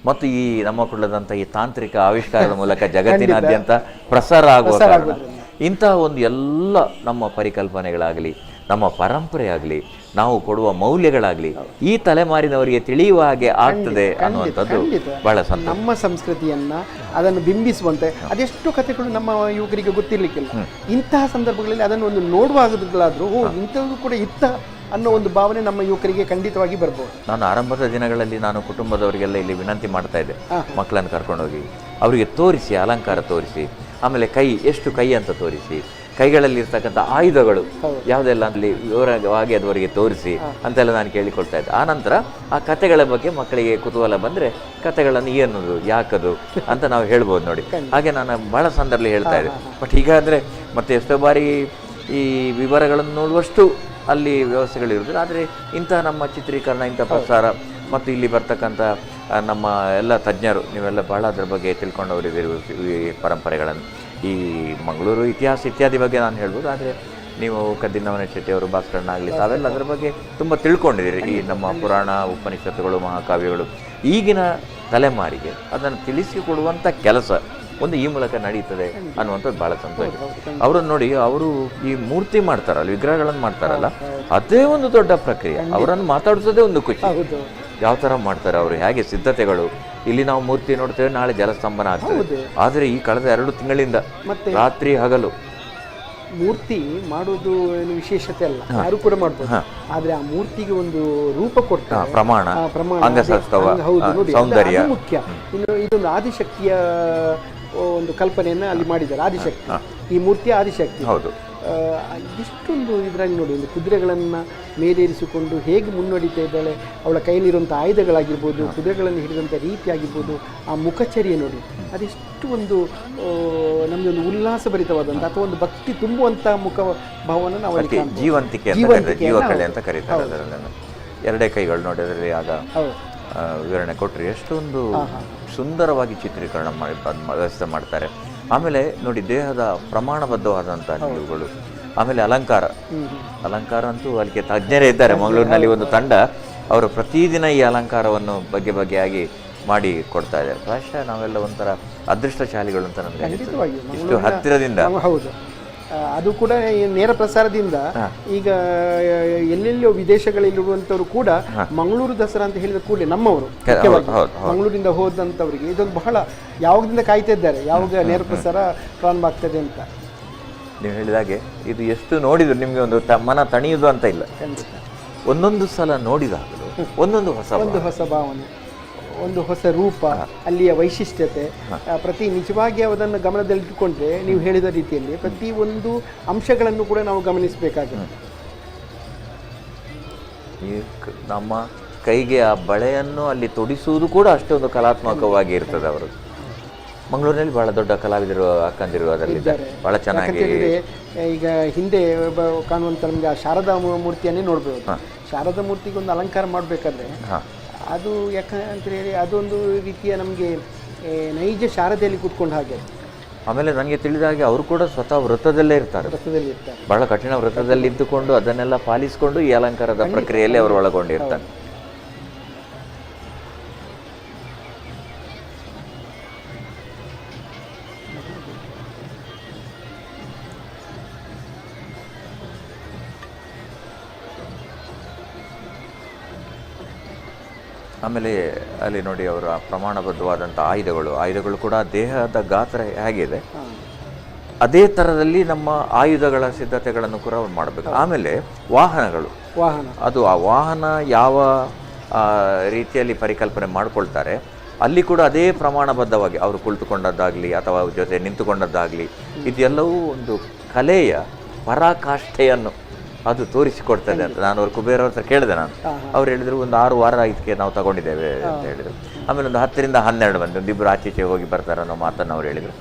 S5: ಮತ್ತು ಈ ನಮ್ಮ ಕುಳ್ಳದಂಥ ಈ ತಾಂತ್ರಿಕ ಆವಿಷ್ಕಾರದ ಮೂಲಕ ಜಗತ್ತಿನಾದ್ಯಂತ ಪ್ರಸಾರ ಆಗುವ ಕಾರಣ ಇಂತಹ ಒಂದು ಎಲ್ಲ ನಮ್ಮ ಪರಿಕಲ್ಪನೆಗಳಾಗಲಿ, ನಮ್ಮ ಪರಂಪರೆ ಆಗಲಿ, ನಾವು ಕೊಡುವ ಮೌಲ್ಯಗಳಾಗಲಿ ಈ ತಲೆಮಾರಿನವರಿಗೆ ತಿಳಿಯುವ ಹಾಗೆ ಆಗ್ತದೆ ಅನ್ನುವಂಥದ್ದು ಬಹಳ ಸಂತೋಷ.
S20: ನಮ್ಮ ಸಂಸ್ಕೃತಿಯನ್ನ ಅದನ್ನು ಬಿಂಬಿಸುವಂತೆ ಅದೆಷ್ಟು ಕಥೆಗಳು ನಮ್ಮ ಯುವಕರಿಗೆ ಗೊತ್ತಿರಲಿಕ್ಕಿಲ್ಲ. ಇಂತಹ ಸಂದರ್ಭಗಳಲ್ಲಿ ಅದನ್ನು ಒಂದು ನೋಡುವಾಗಲಾದರೂ ಓ ಇಂಥದ್ದು ಕೂಡ ಇತ್ತ ಅನ್ನೋ ಒಂದು ಭಾವನೆ ನಮ್ಮ ಯುವಕರಿಗೆ ಖಂಡಿತವಾಗಿ ಬರ್ಬೋದು.
S5: ನಾನು ಆರಂಭದ ದಿನಗಳಲ್ಲಿ ನಾನು ಕುಟುಂಬದವರಿಗೆಲ್ಲ ಇಲ್ಲಿ ವಿನಂತಿ ಮಾಡ್ತಾ ಇದ್ದೆ, ಮಕ್ಕಳನ್ನು ಕರ್ಕೊಂಡೋಗಿ ಅವರಿಗೆ ತೋರಿಸಿ, ಅಲಂಕಾರ ತೋರಿಸಿ, ಆಮೇಲೆ ಕೈ ಎಷ್ಟು ಕೈ ಅಂತ ತೋರಿಸಿ, ಕೈಗಳಲ್ಲಿ ಇರ್ತಕ್ಕಂಥ ಆಯುಧಗಳು ಯಾವುದೆಲ್ಲ ಅಲ್ಲಿ ವಿವರವಾಗಿ ಅದವರಿಗೆ ತೋರಿಸಿ ಅಂತೆಲ್ಲ ನಾನು ಕೇಳಿಕೊಳ್ತಾ ಇದ್ದೆ. ಆ ನಂತರ ಆ ಕತೆಗಳ ಬಗ್ಗೆ ಮಕ್ಕಳಿಗೆ ಕುತೂಹಲ ಬಂದರೆ ಕತೆಗಳನ್ನು ಏನದು ಯಾಕದು ಅಂತ ನಾವು ಹೇಳ್ಬೋದು ನೋಡಿ. ಹಾಗೆ ನಾನು ಭಾಳ ಸಂದರ್ಭದಲ್ಲಿ ಹೇಳ್ತಾ ಇದ್ದೆ. ಬಟ್ ಹೀಗಾದರೆ ಮತ್ತೆ ಎಷ್ಟೋ ಬಾರಿ ಈ ವಿವರಗಳನ್ನು ನೋಡುವಷ್ಟು ಅಲ್ಲಿ ವ್ಯವಸ್ಥೆಗಳಿರೋದಿಲ್ಲ. ಆದರೆ ಇಂತಹ ನಮ್ಮ ಚಿತ್ರೀಕರಣ, ಇಂಥ ಪ್ರಸಾರ ಮತ್ತು ಇಲ್ಲಿ ಬರ್ತಕ್ಕಂಥ ನಮ್ಮ ಎಲ್ಲ ತಜ್ಞರು, ನೀವೆಲ್ಲ ಭಾಳ ಅದರ ಬಗ್ಗೆ ತಿಳ್ಕೊಂಡವರಿದ್ದೀರಿ, ಈ ಪರಂಪರೆಗಳನ್ನು, ಈ ಮಂಗಳೂರು ಇತಿಹಾಸ ಇತ್ಯಾದಿ ಬಗ್ಗೆ ನಾನು ಹೇಳ್ಬೋದು. ಆದರೆ ನೀವು ಕದ್ದಿನವನ ಶೆಟ್ಟಿಯವರು, ಭಾಸ್ಕರಣ್ಣ ಆಗಲಿ, ತಾವೆಲ್ಲ ಅದರ ಬಗ್ಗೆ ತುಂಬ ತಿಳ್ಕೊಂಡಿದ್ದೀರಿ. ಈ ನಮ್ಮ ಪುರಾಣ, ಉಪನಿಷತ್ತುಗಳು, ಮಹಾಕಾವ್ಯಗಳು ಈಗಿನ ತಲೆಮಾರಿಗೆ ಅದನ್ನು ತಿಳಿಸಿಕೊಡುವಂಥ ಕೆಲಸ ಒಂದು ಈ ಮೂಲಕ ನಡೀತದೆ ಅನ್ನುವಂಥದ್ದು ಭಾಳ ಸಂತೋಷ. ಅವರನ್ನು ನೋಡಿ, ಅವರು ಈ ಮೂರ್ತಿ ಮಾಡ್ತಾರಲ್ಲ, ವಿಗ್ರಹಗಳನ್ನು ಮಾಡ್ತಾರಲ್ಲ, ಅದೇ ಒಂದು ದೊಡ್ಡ ಪ್ರಕ್ರಿಯೆ. ಅವರನ್ನು ಮಾತಾಡಿಸೋದೇ ಒಂದು ಖುಷಿ. ಯಾವ ಥರ ಮಾಡ್ತಾರೆ ಅವರು, ಹೇಗೆ ಸಿದ್ಧತೆಗಳು. ಇಲ್ಲಿ ನಾವು ಮೂರ್ತಿ ನೋಡ್ತೇವೆ, ನಾಳೆ ಜಲಸ್ತಂಭನ ಆಗ್ತದೆ. ಆದರೆ ಈ ಕಳೆದ 2 ತಿಂಗಳಿಂದ ರಾತ್ರಿ ಹಗಲು
S20: ಮೂರ್ತಿ ಮಾಡೋದು ಏನು ವಿಶೇಷತೆ ಅಲ್ಲ, ಯಾರು ಕೂಡ ಮಾಡ್ಬೋದು. ಆದ್ರೆ ಆ ಮೂರ್ತಿಗೆ ಒಂದು ರೂಪ ಕೊಡ್ತಾರೆ,
S5: ಪ್ರಮಾಣ, ಸೌಂದರ್ಯ
S20: ಮುಖ್ಯ. ಇನ್ನು ಇದೊಂದು ಆದಿಶಕ್ತಿಯ ಒಂದು ಕಲ್ಪನೆಯನ್ನ ಅಲ್ಲಿ ಮಾಡಿದ್ದಾರೆ. ಆದಿಶಕ್ತಿ, ಈ ಮೂರ್ತಿ ಆದಿಶಕ್ತಿ.
S5: ಹೌದು.
S20: ಎಷ್ಟೊಂದು ಇದರಲ್ಲಿ ನೋಡಿ, ಒಂದು ಕುದುರೆಗಳನ್ನು ಮೇಲೇರಿಸಿಕೊಂಡು ಹೇಗೆ ಮುನ್ನಡೆಯುತ್ತಾ ಇದ್ದಾಳೆ, ಅವಳ ಕೈಯಲ್ಲಿರುವಂಥ ಆಯುಧಗಳಾಗಿರ್ಬೋದು, ಕುದುರೆಗಳನ್ನು ಹಿಡಿದಂಥ ರೀತಿ ಆಗಿರ್ಬೋದು, ಆ ಮುಖಚರ್ಯೆ ನೋಡಿ, ಅದೆಷ್ಟು ಒಂದು ನಮಗೆ ಒಂದು ಉಲ್ಲಾಸಭರಿತವಾದಂಥ ಅಥವಾ ಒಂದು ಭಕ್ತಿ ತುಂಬುವಂಥ ಮುಖ ಭಾವವನ್ನು ನಾವು ಅಲ್ಲಿ ಕಾಣ್ಬೋದು.
S5: ಜೀವಂತಿಕೆ, ಜೀವಕಳೆ ಅಂತ ಕರೀತಾರೆ ಅದರಲ್ಲೆಲ್ಲ. ಎರಡೇ ಕೈಗಳು ನೋಡಿ ಅದರಲ್ಲಿ ಆಗ ವಿವರಣೆ ಕೊಟ್ಟರೆ ಎಷ್ಟೊಂದು ಸುಂದರವಾಗಿ ಚಿತ್ರೀಕರಣ ಮಾಡಿ ವ್ಯವಸ್ಥೆ ಮಾಡ್ತಾರೆ. ಆಮೇಲೆ ನೋಡಿ ದೇಹದ ಪ್ರಮಾಣಬದ್ಧವಾದಂಥ ನಿಲುವುಗಳು, ಆಮೇಲೆ ಅಲಂಕಾರ, ಅಲಂಕಾರ ಅಂತೂ ಅಲ್ಲಿಗೆ ತಜ್ಞರೇ ಇದ್ದಾರೆ. ಮಂಗಳೂರಿನಲ್ಲಿ ಒಂದು ತಂಡ, ಅವರು ಪ್ರತಿದಿನ ಈ ಅಲಂಕಾರವನ್ನು ಬಗೆ ಬಗೆಯಾಗಿ ಮಾಡಿ ಕೊಡ್ತಾ ಇದ್ದಾರೆ. ಪ್ರಾಯಶಃ ನಾವೆಲ್ಲ ಒಂಥರ ಅದೃಷ್ಟಶಾಲಿಗಳು ಅಂತ ನಮಗೆ ಇಷ್ಟು ಹತ್ತಿರದಿಂದ.
S20: ಹೌದು, ಅದು ಕೂಡ ನೇರ ಪ್ರಸಾರದಿಂದ ಈಗ ಎಲ್ಲೆಲ್ಲೋ ವಿದೇಶಗಳಲ್ಲಿರುವಂಥವ್ರು ಕೂಡ ಮಂಗಳೂರು ದಸರಾ ಅಂತ ಹೇಳಿದ ಕೂಡಲೇ ನಮ್ಮವರು ಮುಖ್ಯವಾಗಿ ಮಂಗಳೂರಿಂದ ಹೋದಂಥವರಿಗೆ ಇದೊಂದು ಬಹಳ ಯಾವಾಗದಿಂದ ಕಾಯ್ತಾ ಇದ್ದಾರೆ, ಯಾವಾಗ ನೇರ ಪ್ರಸಾರ ಪ್ರಾರಂಭ ಆಗ್ತದೆ ಅಂತ.
S5: ನೀವು ಹೇಳಿದಾಗೆ ಇದು ಎಷ್ಟು ನೋಡಿದ್ರು ನಿಮಗೆ ಒಂದು ಮನ ತಣಿಯುವುದು ಅಂತ ಇಲ್ಲ. ಒಂದೊಂದು ಸಲ ನೋಡಿದಾಗಲೂ ಒಂದೊಂದು ಹೊಸ
S20: ಒಂದು ಹೊಸ ಭಾವನೆ, ಒಂದು ಹೊಸ ರೂಪ, ಅಲ್ಲಿಯ ವೈಶಿಷ್ಟ್ಯತೆ ಪ್ರತಿ ನಿಜವಾಗಿ ಅದನ್ನು ಗಮನದಲ್ಲಿಟ್ಟುಕೊಂಡ್ರೆ ನೀವು ಹೇಳಿದ ರೀತಿಯಲ್ಲಿ ಪ್ರತಿ ಒಂದು ಅಂಶಗಳನ್ನು ಕೂಡ ನಾವು ಗಮನಿಸಬೇಕಾಗುತ್ತೆ.
S5: ಈ ನಮ್ಮ ಕೈಗೆ ಆ ಬಳೆಯನ್ನು ಅಲ್ಲಿ ತೊಡಿಸುವುದು ಕೂಡ ಅಷ್ಟೊಂದು ಕಲಾತ್ಮಕವಾಗಿ ಇರ್ತದೆ. ಅವರು ಮಂಗಳೂರಿನಲ್ಲಿ ಬಹಳ ದೊಡ್ಡ ಕಲಾವಿದರು ಅಕ್ಕಂದಿರು ಅದರಲ್ಲಿ ಬಹಳ ಚೆನ್ನಾಗಿ.
S20: ಈಗ ಹಿಂದೆ ಕಾಣುವಂಥ ನಮಗೆ ಆ ಶಾರದಾ ಮೂರ್ತಿಯನ್ನೇ ನೋಡ್ಬೋದು. ಶಾರದಾ ಮೂರ್ತಿಗೆ ಒಂದು ಅಲಂಕಾರ ಮಾಡಬೇಕಾದ್ರೆ ಅದು ಯಾಕಂತ ಹೇಳಿ ಅದೊಂದು ರೀತಿಯ ನಮಗೆ ನೈಜ ಶಾರದೆಯಲ್ಲಿ ಕೂತ್ಕೊಂಡು ಹಾಗೆ.
S5: ಆಮೇಲೆ ನನಗೆ ತಿಳಿದ ಹಾಗೆ ಅವರು ಕೂಡ ಸ್ವತಃ ವೃತ್ತದಲ್ಲೇ ಇರ್ತಾರೆ,
S20: ವೃತ್ತದಲ್ಲಿ ಇರ್ತಾರೆ,
S5: ಬಹಳ ಕಠಿಣ ವೃತ್ತದಲ್ಲಿ ಇದ್ದುಕೊಂಡು ಅದನ್ನೆಲ್ಲ ಪಾಲಿಸಿಕೊಂಡು ಈ ಅಲಂಕಾರದ ಪ್ರಕ್ರಿಯೆಯಲ್ಲಿ ಅವರು ಒಳಗೊಂಡಿರ್ತಾರೆ. ಆಮೇಲೆ ಅಲ್ಲಿ ನೋಡಿ ಅವರ ಪ್ರಮಾಣಬದ್ಧವಾದಂಥ ಆಯುಧಗಳು ಕೂಡ ದೇಹದ ಗಾತ್ರ ಹೇಗಿದೆ ಅದೇ ಥರದಲ್ಲಿ ನಮ್ಮ ಆಯುಧಗಳ ಸಿದ್ಧತೆಗಳನ್ನು ಕೂಡ ಅವ್ರು ಮಾಡಬೇಕು. ಆಮೇಲೆ ವಾಹನಗಳು, ಅದು ಆ ವಾಹನ ಯಾವ ರೀತಿಯಲ್ಲಿ ಪರಿಕಲ್ಪನೆ ಮಾಡಿಕೊಳ್ತಾರೆ ಅಲ್ಲಿ ಕೂಡ ಅದೇ ಪ್ರಮಾಣಬದ್ಧವಾಗಿ ಅವರು ಕುಳಿತುಕೊಂಡದ್ದಾಗಲಿ ಅಥವಾ ಅವ್ರ ಜೊತೆ ನಿಂತುಕೊಂಡದ್ದಾಗಲಿ ಇದೆಲ್ಲವೂ ಒಂದು ಕಲೆಯ ಪರಾಕಾಷ್ಠೆಯನ್ನು ಅದು ತೋರಿಸಿಕೊಡ್ತದೆ ಅಂತ ನಾನು ಅವ್ರು ಕುಬೇರ್ ಅವ್ರ ಹತ್ರ ಕೇಳಿದೆ. ನಾನು ಅವ್ರು ಹೇಳಿದ್ರು ಒಂದು 6 ವಾರ ಇದಕ್ಕೆ ನಾವು ತಗೊಂಡಿದ್ದೇವೆ ಅಂತ ಹೇಳಿದರು. ಆಮೇಲೆ ಒಂದು 10 ರಿಂದ 12 ಮಂದಿ, ಒಂದಿಬ್ಬರು ಆಚೀಚೆ ಹೋಗಿ ಬರ್ತಾರೆ ಅನ್ನೋ ಮಾತನ್ನು ಅವ್ರು ಹೇಳಿದರು.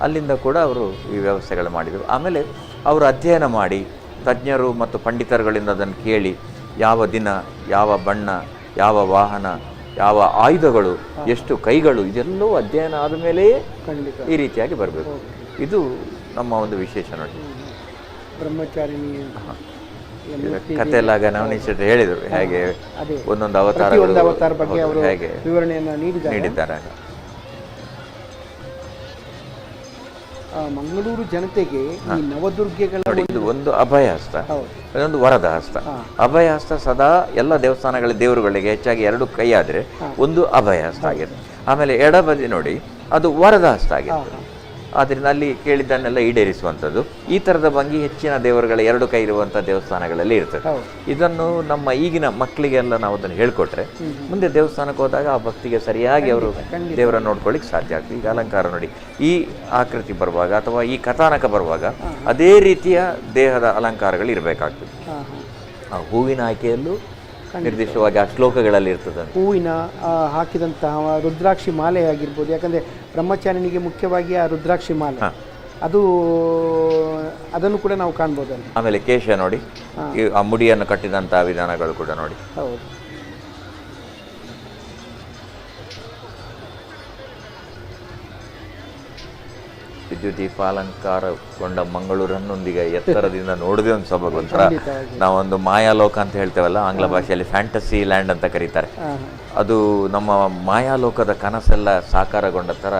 S5: ಅಲ್ಲಿಂದ ಕೂಡ ಅವರು ಈ ವ್ಯವಸ್ಥೆಗಳು ಮಾಡಿದರು. ಆಮೇಲೆ ಅವರು ಅಧ್ಯಯನ ಮಾಡಿ ತಜ್ಞರು ಮತ್ತು ಪಂಡಿತರುಗಳಿಂದ ಅದನ್ನು ಕೇಳಿ ಯಾವ ದಿನ, ಯಾವ ಬಣ್ಣ, ಯಾವ ವಾಹನ, ಯಾವ ಆಯುಧಗಳು, ಎಷ್ಟು ಕೈಗಳು, ಇದೆಲ್ಲವೂ ಅಧ್ಯಯನ ಆದಮೇಲೆಯೇ ಈ ರೀತಿಯಾಗಿ ಬರಬೇಕು. ಇದು ನಮ್ಮ ಒಂದು ವಿಶೇಷ ನೋಡಿ.
S20: ಬ್ರಹ್ಮಚಾರಿಣಿ
S5: ಕತೆ ಎಲ್ಲ ನವನೀಶ್ ಹೇಳಿದರು ಹೇಗೆ ಒಂದೊಂದು ಅವತಾರ
S20: ಬಗ್ಗೆ ಅವರು ವಿವರಣೆಯನ್ನು
S5: ನೀಡಿದ್ದಾರೆ.
S20: ಮಂಗಳೂರು ಜನತೆಗೆ ಈ ನವದುರ್ಗೆಗಳ
S5: ಇದು ಒಂದು ಅಭಯ ಹಸ್ತ, ಅದೊಂದು ವರದ ಹಸ್ತ. ಅಭಯ ಹಸ್ತ ಸದಾ ಎಲ್ಲ ದೇವಸ್ಥಾನಗಳ ದೇವರುಗಳಿಗೆ ಹೆಚ್ಚಾಗಿ ಎರಡು ಕೈ ಆದರೆ ಒಂದು ಅಭಯ ಹಸ್ತ ಆಗಿರುತ್ತೆ. ಆಮೇಲೆ ಎಡಬದಿ ನೋಡಿ ಅದು ವರದ ಹಸ್ತ ಆಗಿರ್ತದೆ. ಆದ್ದರಿಂದ ಅಲ್ಲಿ ಕೇಳಿದ್ದನ್ನೆಲ್ಲ ಈಡೇರಿಸುವಂಥದ್ದು. ಈ ಥರದ ಭಂಗಿ ಹೆಚ್ಚಿನ ದೇವರುಗಳ ಎರಡು ಕೈ ಇರುವಂಥ ದೇವಸ್ಥಾನಗಳಲ್ಲಿ ಇರ್ತದೆ. ಇದನ್ನು ನಮ್ಮ ಈಗಿನ ಮಕ್ಕಳಿಗೆಲ್ಲ ನಾವು ಅದನ್ನು ಹೇಳ್ಕೊಟ್ರೆ ಮುಂದೆ ದೇವಸ್ಥಾನಕ್ಕೆ ಹೋದಾಗ ಆ ಭಕ್ತಿಗೆ ಸರಿಯಾಗಿ ಅವರು ದೇವರನ್ನು ನೋಡ್ಕೊಳ್ಳಿಕ್ಕೆ ಸಾಧ್ಯ ಆಗ್ತದೆ. ಈಗ ಅಲಂಕಾರ ನೋಡಿ, ಈ ಆಕೃತಿ ಬರುವಾಗ ಅಥವಾ ಈ ಕಥಾನಕ ಬರುವಾಗ ಅದೇ ರೀತಿಯ ದೇಹದ ಅಲಂಕಾರಗಳು ಇರಬೇಕಾಗ್ತದೆ. ಆ ಹೂವಿನ ಆಯ್ಕೆಯಲ್ಲೂ ನಿರ್ದಿಷ್ಟವಾಗಿ ಆ ಶ್ಲೋಕಗಳಲ್ಲಿ ಇರ್ತದೆ.
S20: ಹೂವಿನ ಹಾಕಿದಂತಹ ರುದ್ರಾಕ್ಷಿ ಮಾಲೆ ಆಗಿರ್ಬೋದು. ಯಾಕಂದರೆ ಬ್ರಹ್ಮಚಾರಿಣಿಗೆ ಮುಖ್ಯವಾಗಿ ಆ ರುದ್ರಾಕ್ಷಿ ಮಾಲೆ ಅದು ಅದನ್ನು ಕೂಡ ನಾವು ಕಾಣ್ಬೋದು ಅಲ್ಲಿ.
S5: ಆಮೇಲೆ ಕೇಶ ನೋಡಿ, ಆ ಮುಡಿಯನ್ನು ಕಟ್ಟಿದಂತಹ ವಿಧಾನಗಳು ಕೂಡ ನೋಡಿ.
S20: ಹೌದು.
S5: ವಿದ್ಯುತ್ ದೀಪಾಲಂಕಾರಗೊಂಡ ಮಂಗಳೂರನ್ನೊಂದಿಗೆ ಎತ್ತರದಿಂದ ನೋಡದೆ ಒಂದು ಸೊಬಗು ಒಂಥರ. ನಾವೊಂದು ಮಾಯಾಲೋಕ ಅಂತ ಹೇಳ್ತೇವಲ್ಲ, ಆಂಗ್ಲ ಭಾಷೆಯಲ್ಲಿ ಫ್ಯಾಂಟಸಿ ಲ್ಯಾಂಡ್ ಅಂತ ಕರೀತಾರೆ. ಅದು ನಮ್ಮ ಮಾಯಾಲೋಕದ ಕನಸೆಲ್ಲ ಸಾಕಾರಗೊಂಡ ಥರ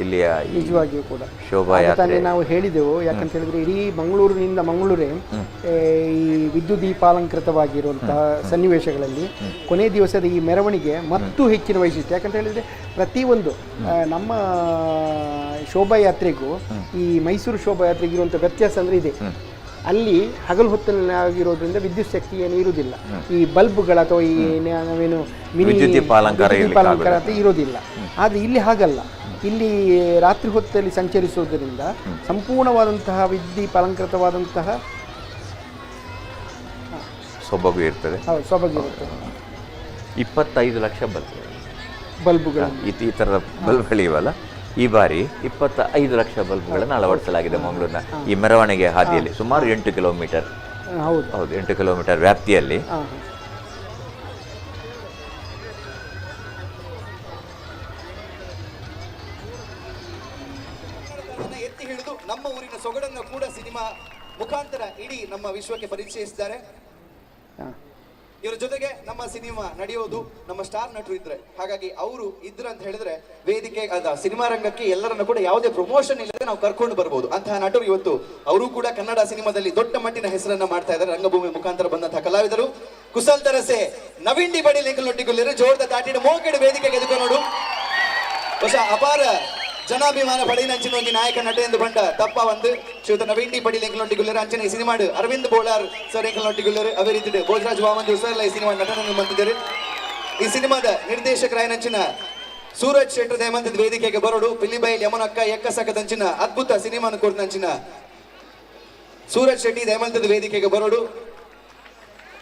S5: ಇಲ್ಲಿಯ
S20: ನಿಜವಾಗಿಯೂ ಕೂಡ
S5: ಶೋಭಾಯಾತ್ರೆ
S20: ನಾವು ಹೇಳಿದೆವು. ಯಾಕಂತ ಹೇಳಿದ್ರೆ ಇಡೀ ಮಂಗಳೂರಿನಿಂದ ಮಂಗಳೂರೇ ಈ ವಿದ್ಯುತ್ ದೀಪಾಲಂಕೃತವಾಗಿರುವಂತಹ ಸನ್ನಿವೇಶಗಳಲ್ಲಿ ಕೊನೆ ದಿವಸದ ಈ ಮೆರವಣಿಗೆ ಮತ್ತು ಹೆಚ್ಚಿನ ವೈಶಿಷ್ಟ್ಯ. ಯಾಕಂತ ಹೇಳಿದ್ರೆ ಪ್ರತಿಯೊಂದು ನಮ್ಮ ಶೋಭಾಯಾತ್ರೆಗೂ ಈ ಮೈಸೂರು ಶೋಭಾಯಾತ್ರೆಗೆ ಇರುವಂಥ ವ್ಯತ್ಯಾಸ ಅಂದರೆ ಇದೆ. ಅಲ್ಲಿ ಹಗಲು ಹೊತ್ತಲ್ಲಿ ಆಗಿರೋದ್ರಿಂದ ವಿದ್ಯುತ್ ಶಕ್ತಿ ಏನು ಇರುವುದಿಲ್ಲ, ಈ ಬಲ್ಬ್ಗಳ ಅಥವಾ ಈ ನಾವೇನು ಮಿನಿ
S5: ವಿದ್ಯುತ್ ದೀಪಾಲಂಕಾರ
S20: ಅಂತ ಇರೋದಿಲ್ಲ. ಆದರೆ ಇಲ್ಲಿ ಹಾಗಲ್ಲ, ಇಲ್ಲಿ ರಾತ್ರಿ ಹೊತ್ತಲ್ಲಿ ಸಂಚರಿಸುವುದರಿಂದ ಸಂಪೂರ್ಣವಾದಂತಹ ವಿದ್ಯುತ್
S5: ಸೊಬಗು ಇರ್ತದೆ.
S20: ಹೌದು, ಸೊಬಗು ಇರ್ತದೆ.
S5: 25 ಲಕ್ಷ
S20: ಬಲ್ಬ್ಗಳು,
S5: ಈ ಥರದ ಬಲ್ಬ್ಗಳಿವಲ್ಲ, ಈ ಬಾರಿ 25 ಲಕ್ಷ ಬಲ್ಬ್ಗಳನ್ನು ಅಳವಡಿಸಲಾಗಿದೆ ಮಂಗಳೂರಿನ ಈ ಮೆರವಣಿಗೆ ಹಾದಿಯಲ್ಲಿ. ಸುಮಾರು 8 ಕಿಲೋಮೀಟರ್.
S20: ಹೌದು
S5: ಹೌದು, 8 ಕಿಲೋಮೀಟರ್ ವ್ಯಾಪ್ತಿಯಲ್ಲಿ.
S9: ಎತ್ತಿ ಹಿಡಿದು ನಮ್ಮ ಊರಿನ ಸೊಗಡನ್ನು ಕೂಡ ಸಿನಿಮಾ ಮುಖಾಂತರ ಇಡೀ ನಮ್ಮ ವಿಶ್ವಕ್ಕೆ ಪರಿಚಯಿಸಿದ್ದಾರೆ. ಇವರ ಜೊತೆಗೆ ನಮ್ಮ ಸಿನಿಮಾ ನಡೆಯೋದು ನಮ್ಮ ಸ್ಟಾರ್ ನಟರು ಇದ್ರೆ, ಹಾಗಾಗಿ ಅವರು ಇದ್ರ ಅಂತ ಹೇಳಿದ್ರೆ ವೇದಿಕೆ ಸಿನಿಮಾ ರಂಗಕ್ಕೆ ಎಲ್ಲರನ್ನು ಕೂಡ ಯಾವುದೇ ಪ್ರಮೋಷನ್ ಇಲ್ಲದೆ ನಾವು ಕರ್ಕೊಂಡು ಬರ್ಬೋದು. ಅಂತಹ ನಟರು ಇವತ್ತು ಅವರು ಕೂಡ ಕನ್ನಡ ಸಿನಿಮಾದಲ್ಲಿ ದೊಡ್ಡ ಮಟ್ಟಿನ ಹೆಸರನ್ನ ಮಾಡ್ತಾ ಇದ್ದಾರೆ. ರಂಗಭೂಮಿ ಮುಖಾಂತರ ಬಂದಂತಹ ಕಲಾವಿದರು ಕುಸಲ್ ತರಸೆ ನವೀನ್ ಡಿ ಬಡಿ ಲಿಂಕಲ್ ಜೋರ್ದ ದಾಟಿನ ಮೋಕೆಡು ವೇದಿಕೆಗೆ ಎದುಕೊಂಡು ಹೊಸ ಅಪಾರ ಜನಾಭಿಮಾನ ಪಡೆಯಿನಂಚಿನ ಒಂಜಿ ನಾಯಕ ನಟ ಎಂದು ಬಂಡ ತಪ್ಪ ಒಂದು ಶ್ರೀಯುತ ನವೀನ್ ಡಿ ಪಡಿ ಲೆಂಕಲೊಟ್ಟಿಗುಲ್ಲರು. ಅಂಚನೆ ಈ ಸಿನಿಮಾಡು ಅರವಿಂದ್ ಬೋಳಾರ್ ಸರ್ ಎಂಕಲ್ನೊಟ್ಟಿಗುಲ್ಲರು, ಅದೇ ರೀತಿ ಭೋಜರಾಜ್ ವಾಮಂಜು ಸರ್ ಈ ಸಿನಿಮಾ ನಟನನ್ನು ಬಂದಿದ್ದಾರೆ. ಈ ಸಿನಿಮಾದ ನಿರ್ದೇಶಕರಾಯನಂಚಿನ ಸೂರಜ್ ಶೆಟ್ಟರ್ ದಯಮಂತದ ವೇದಿಕೆಗೆ ಬರೋಡು. ಪಿಲಿಬೈಲ್ ಯಮನಕ್ಕ ಎಕ್ಕ ಸಕದಂಚಿನ ಅದ್ಭುತ ಸಿನಿಮಾನ ಕೊಡ್ನಂಚಿನ ಸೂರಜ್ ಶೆಟ್ಟಿ ದಯಮಂತದ ವೇದಿಕೆಗೆ ಬರೋಡು.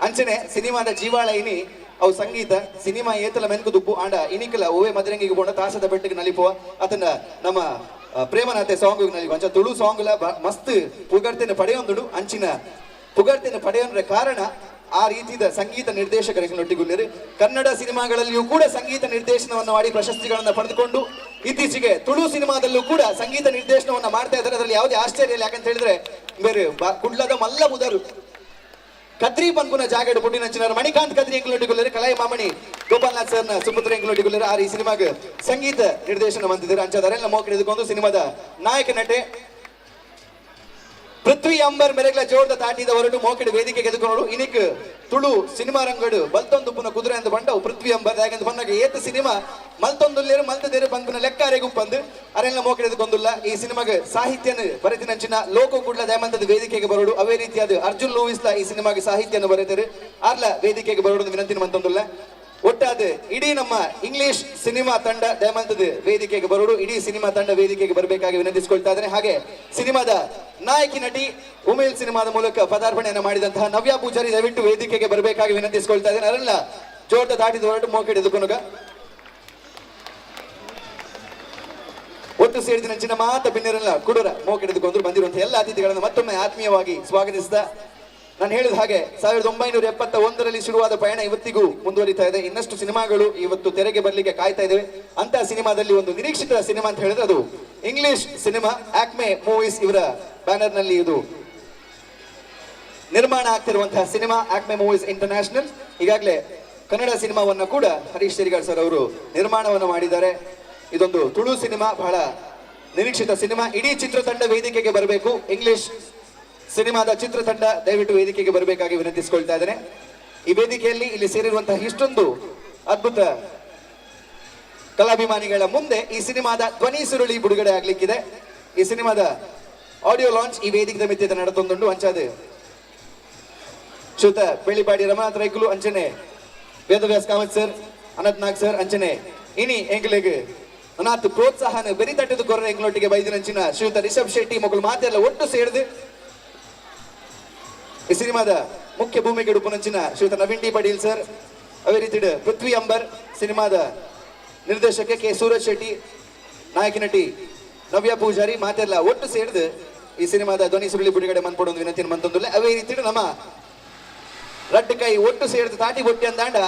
S9: ಅಂಚನೆ ಸಿನಿಮಾದ ಜೀವಾಳ ಇನಿ ಅವು ಸಂಗೀತ ಸಿನಿಮಾ ಏತಲ ಮೆನ್ಕು ದುಪ್ಪು ಆಂಡ ಇನಿಕಲ ಓವೆ ಮದರಂಗಿಗೆ ಬೋಂಡ ತಾಸದ ಬೆಟ್ಟಿಗೆ ನಲಿಪುವ ಅದನ್ನ ನಮ್ಮ ಪ್ರೇಮನಾಥೆ ಸಾಂಗ್ ನಲಿಪು ಅಂಚ ತುಳು ಸಾಂಗ್ ಮಸ್ತ್ ಪುಗರ್ತೆನ ಪಡೆಯೊಂದುಡು. ಅಂಚಿನ ಪುಗರ್ತೆನ ಪಡೆಯೊಂದ್ರ ಕಾರಣ ಆ ರೀತಿಯ ಸಂಗೀತ ನಿರ್ದೇಶಕರೊಟ್ಟಿಗುಲ್ಲೇರು. ಕನ್ನಡ ಸಿನಿಮಾಗಳಲ್ಲಿಯೂ ಕೂಡ ಸಂಗೀತ ನಿರ್ದೇಶನವನ್ನು ಮಾಡಿ ಪ್ರಶಸ್ತಿಗಳನ್ನು ಪಡೆದುಕೊಂಡು ಇತ್ತೀಚೆಗೆ ತುಳು ಸಿನಿಮಾದಲ್ಲೂ ಕೂಡ ಸಂಗೀತ ನಿರ್ದೇಶನವನ್ನು ಮಾಡ್ತಾ ಇದ್ದಾರೆ. ಅದರಲ್ಲಿ ಯಾವುದೇ ಆಶ್ಚರ್ಯ ಇಲ್ಲ. ಯಾಕಂತ ಹೇಳಿದ್ರೆ ಬೇರೆ ಕುಡ್ಲದ ಮಲ್ಲ ಮುದರು ಕದ್ರಿ ಪನ್ಪುನ ಜಾಗಡ್ ಪುಟ್ಟಿನಂಚಿನವರು ಮಣಿಕಾಂತ್ ಕದ್ರಿ ಎಂಕಲೊಟ್ಟಿಗುಲ್ಲರು, ಕಲಾಯಿ ಮಾಮಣಿ ಗೋಪಾಲನಾಥ್ ಸರ್ನ ಸುಪುತ್ರ ಎಂಕಲೊಟ್ಟಿಗುಲ್ಲರು ಆ ಈ ಸಿನಿಮಾಗ ಸಂಗೀತ ನಿರ್ದೇಶನ ಬಂದಿದ್ದಾರೆ. ಅಂಚದಾರೆಲ್ಲ ಮೋಕಡಿ ಎದುಕೊಂಡು ಸಿನಿಮಾದ ನಾಯಕ ನಟೆ ಪೃಥ್ವಿ ಅಂಬರ್ ಮೆರೆಗ್ಲ ಜೋರ್ದ ತಾಟಿದ ಹೊರಟು ಮೋಕಿಡು ವೇದಿಕೆಗೆ ಎದುಕೊಂಡು ಇನಿಕ್ ತುಳು ಸಿನಿಮಾ ರಂಗಡು ಬಲ್ತೊಂದು ಪುನ ಕುದುರೆ ಅಂತ ಬಂಡವು ಪೃಥ್ವಿ ಅಂಬರ್. ಯಾಕಂದ್ರೆ ಬಂದಾಗ ಏತ ಸಿನಿಮಾ ಮಲ್ತೊಂದುಲ್ಲೇರು ಮಲ್ತದೇರು ಬಂದ್ಪುನ ಲೆಕ್ಕಾರೆಗೂ ಬಂದು ಅರೆಲ್ಲ ಮೋಕಿಡು ಎದುಕೊಂದುಲ್ಲ. ಈ ಸಿನಿಮಾಗ ಸಾಹಿತ್ಯನ ಬರೆತಿನಂಚಿನ ಲೋಕ ಕೂಡ್ಲ ದಯಮಂತದ ವೇದಿಕೆಗೆ ಬರೋಡು. ಅವೇ ರೀತಿಯಾದ ಅರ್ಜುನ್ ಲೂಯಿಸ್ಲ ಈ ಸಿನಿಮಾಗೆ ಸಾಹಿತ್ಯನ ಬರೆತಾರೆ, ಆರ್ಲ ವೇದಿಕೆಗೆ ಬರೋಡು ವಿನಂತಿ ಮಂತೊಂದುಲ್ಲ. ಒಟ್ಟಾದ ಇಡೀ ನಮ್ಮ ಇಂಗ್ಲಿಷ್ ಸಿನಿಮಾ ತಂಡ ದಯಮಂತದ ವೇದಿಕೆಗೆ ಬರೋಡು. ಇಡೀ ಸಿನಿಮಾ ತಂಡ ವೇದಿಕೆಗೆ ಬರಬೇಕಾಗಿ ವಿನಂತಿಸಿಕೊಳ್ತಾ ಇದ್ದೇನೆ. ಹಾಗೆ ಸಿನಿಮಾದ ನಾಯಕಿ ನಟಿ ಉಮೇಲ್ ಸಿನಿಮಾದ ಮೂಲಕ ಪದಾರ್ಪಣೆಯನ್ನು ಮಾಡಿದಂತಹ ನವ್ಯ ಪೂಜಾರಿ ದಯವಿಟ್ಟು ವೇದಿಕೆಗೆ ಬರಬೇಕಾಗಿ ವಿನಂತಿಸಿಕೊಳ್ತಾ ಇದ್ದೇನೆ. ಅದೆಲ್ಲ ಜೋರ್ದ ದಾಟಿದ ಹೊರಟು ಮೋಕೆಡ್ ಎದುಕೊನುಗ ಒಟ್ಟು ಸೇರಿದ ನಂಚಿನ ಮಾತ ಬಿನ್ನಿರಲ್ಲ ಕುಡುರ ಮೋಕೆಡೆದುಕೊಂಡು ಬಂದಿರುವಂತಹ ಎಲ್ಲ ಅತಿಥಿಗಳನ್ನು ಮತ್ತೊಮ್ಮೆ ಆತ್ಮೀಯವಾಗಿ ಸ್ವಾಗತಿಸ್ತಾ, ನಾನು ಹೇಳಿದ ಹಾಗೆ 1971ರಲ್ಲಿ ಶುರುವಾದ ಪಯಣ ಇವತ್ತಿಗೂ ಮುಂದುವರಿತಾ ಇದೆ. ಇನ್ನಷ್ಟು ಸಿನಿಮಾಗಳು ಇವತ್ತು ತೆರೆಗೆ ಬರಲಿಕ್ಕೆ ಕಾಯ್ತಾ ಇದ್ದೇವೆ. ಅಂತ ಸಿನಿಮಾದಲ್ಲಿ ಒಂದು ನಿರೀಕ್ಷಿತ ಸಿನಿಮಾ ಅಂತ ಹೇಳಿದ್ರೆ ಅದು ಇಂಗ್ಲಿಷ್ ಸಿನಿಮಾ. ಆಕ್ಮೆ ಮೂವೀಸ್ ಇವರ ಬ್ಯಾನರ್ ನಲ್ಲಿ ಇದು ನಿರ್ಮಾಣ ಆಗ್ತಿರುವಂತಹ ಸಿನಿಮಾ ಆಕ್ಮೆ ಮೂವೀಸ್ ಇಂಟರ್ನ್ಯಾಷನಲ್. ಈಗಾಗಲೇ ಕನ್ನಡ ಸಿನಿಮಾವನ್ನ ಕೂಡ ಹರೀಶ್ ಶೇರಿಗಾರ್ ಸರ್ ಅವರು ನಿರ್ಮಾಣವನ್ನು ಮಾಡಿದ್ದಾರೆ. ಇದೊಂದು ತುಳು ಸಿನಿಮಾ, ಬಹಳ ನಿರೀಕ್ಷಿತ ಸಿನಿಮಾ. ಇಡೀ ಚಿತ್ರತಂಡ ವೇದಿಕೆಗೆ ಬರಬೇಕು. ಇಂಗ್ಲಿಷ್ ಸಿನಿಮಾದ ಚಿತ್ರತಂಡ ದಯವಿಟ್ಟು ವೇದಿಕೆಗೆ ಬರಬೇಕಾಗಿ ವಿನಂತಿಸಿಕೊಳ್ತಾ ಇದ್ದೇನೆ. ಈ ವೇದಿಕೆಯಲ್ಲಿ ಇಲ್ಲಿ ಸೇರಿರುವಂತಹ ಇಷ್ಟೊಂದು ಅದ್ಭುತ ಕಲಾಭಿಮಾನಿಗಳ ಮುಂದೆ ಈ ಸಿನಿಮಾದ ಧ್ವನಿ ಸುರುಳಿ ಬಿಡುಗಡೆ ಆಗ್ಲಿಕ್ಕಿದೆ. ಈ ಸಿನಿಮಾದ ಆಡಿಯೋ ಲಾಂಚ್ ಈ ವೇದಿಕೆ ಮಿತ್ತಿದ ನಡತೊಂದುಂಡು. ಅಂಚಾದ ಶ್ರುತ ಬೆಳ್ಳಿಪಾಡಿ ರಮನಾಥ್ ರೈಕುಲು ಅಂಚನೆ ವೇದವ್ಯಾಸ್ ಕಾಮತ್ ಸರ್, ಅನಂತ್ ನಾಗ್ ಸರ್ ಅಂಚನೆ ಇನಿ ಎಂಗ್ಲೆಗ್ ಅನಾಥ್ ಪ್ರೋತ್ಸಾಹನ ಬೆರಿ ತಟ್ಟದ ಕೊರರೆ ಎಂಗ್ಲೊಟ್ಟಿಗೆ ಬೈದಿನಂಚಿನ ಶ್ರೀಯುತ ರಿಷಬ್ ಶೆಟ್ಟಿ ಮೊಗಲು ಮಾತೆಲ್ಲ ಒಟ್ಟು ಸೇರಿದು ಈ ಸಿನಿಮಾದ ಮುಖ್ಯ ಭೂಮಿಗೆ ಉಡುಪುನಂಚಿನ ಶ್ರೀಯುತ ನವೀನ್ ಡಿ ಪಟೀಲ್ ಸರ್, ಅದೇ ರೀತಿ ಪೃಥ್ವಿ ಅಂಬರ್ ಸಿನಿಮಾದ ನಿರ್ದೇಶಕ ಕೆ ಸೂರಜ್ ಶೆಟ್ಟಿ, ನಾಯಕಿ ನಟಿ ನವ್ಯ ಪೂಜಾರಿ ಮಾತೆಲ್ಲ ಒಟ್ಟು ಸೇರಿದು ಈ ಸಿನಿಮಾದ ಧ್ವನಿ ಸುರುಳಿ ಬಿಡುಗಡೆ ಮನ್ಪೊಡೊಂದು ವಿನಂತಿ ಮಂತೊಂದುಲ್ಲೆ. ಅವೇ ರೀತಿ ನಮ್ಮ ರಡ್ಡು ಕೈ ಒಟ್ಟು ಸೇರಿದು ತಾಟಿ ಬೊಟ್ಟಿ ಅಂದಾಂಡ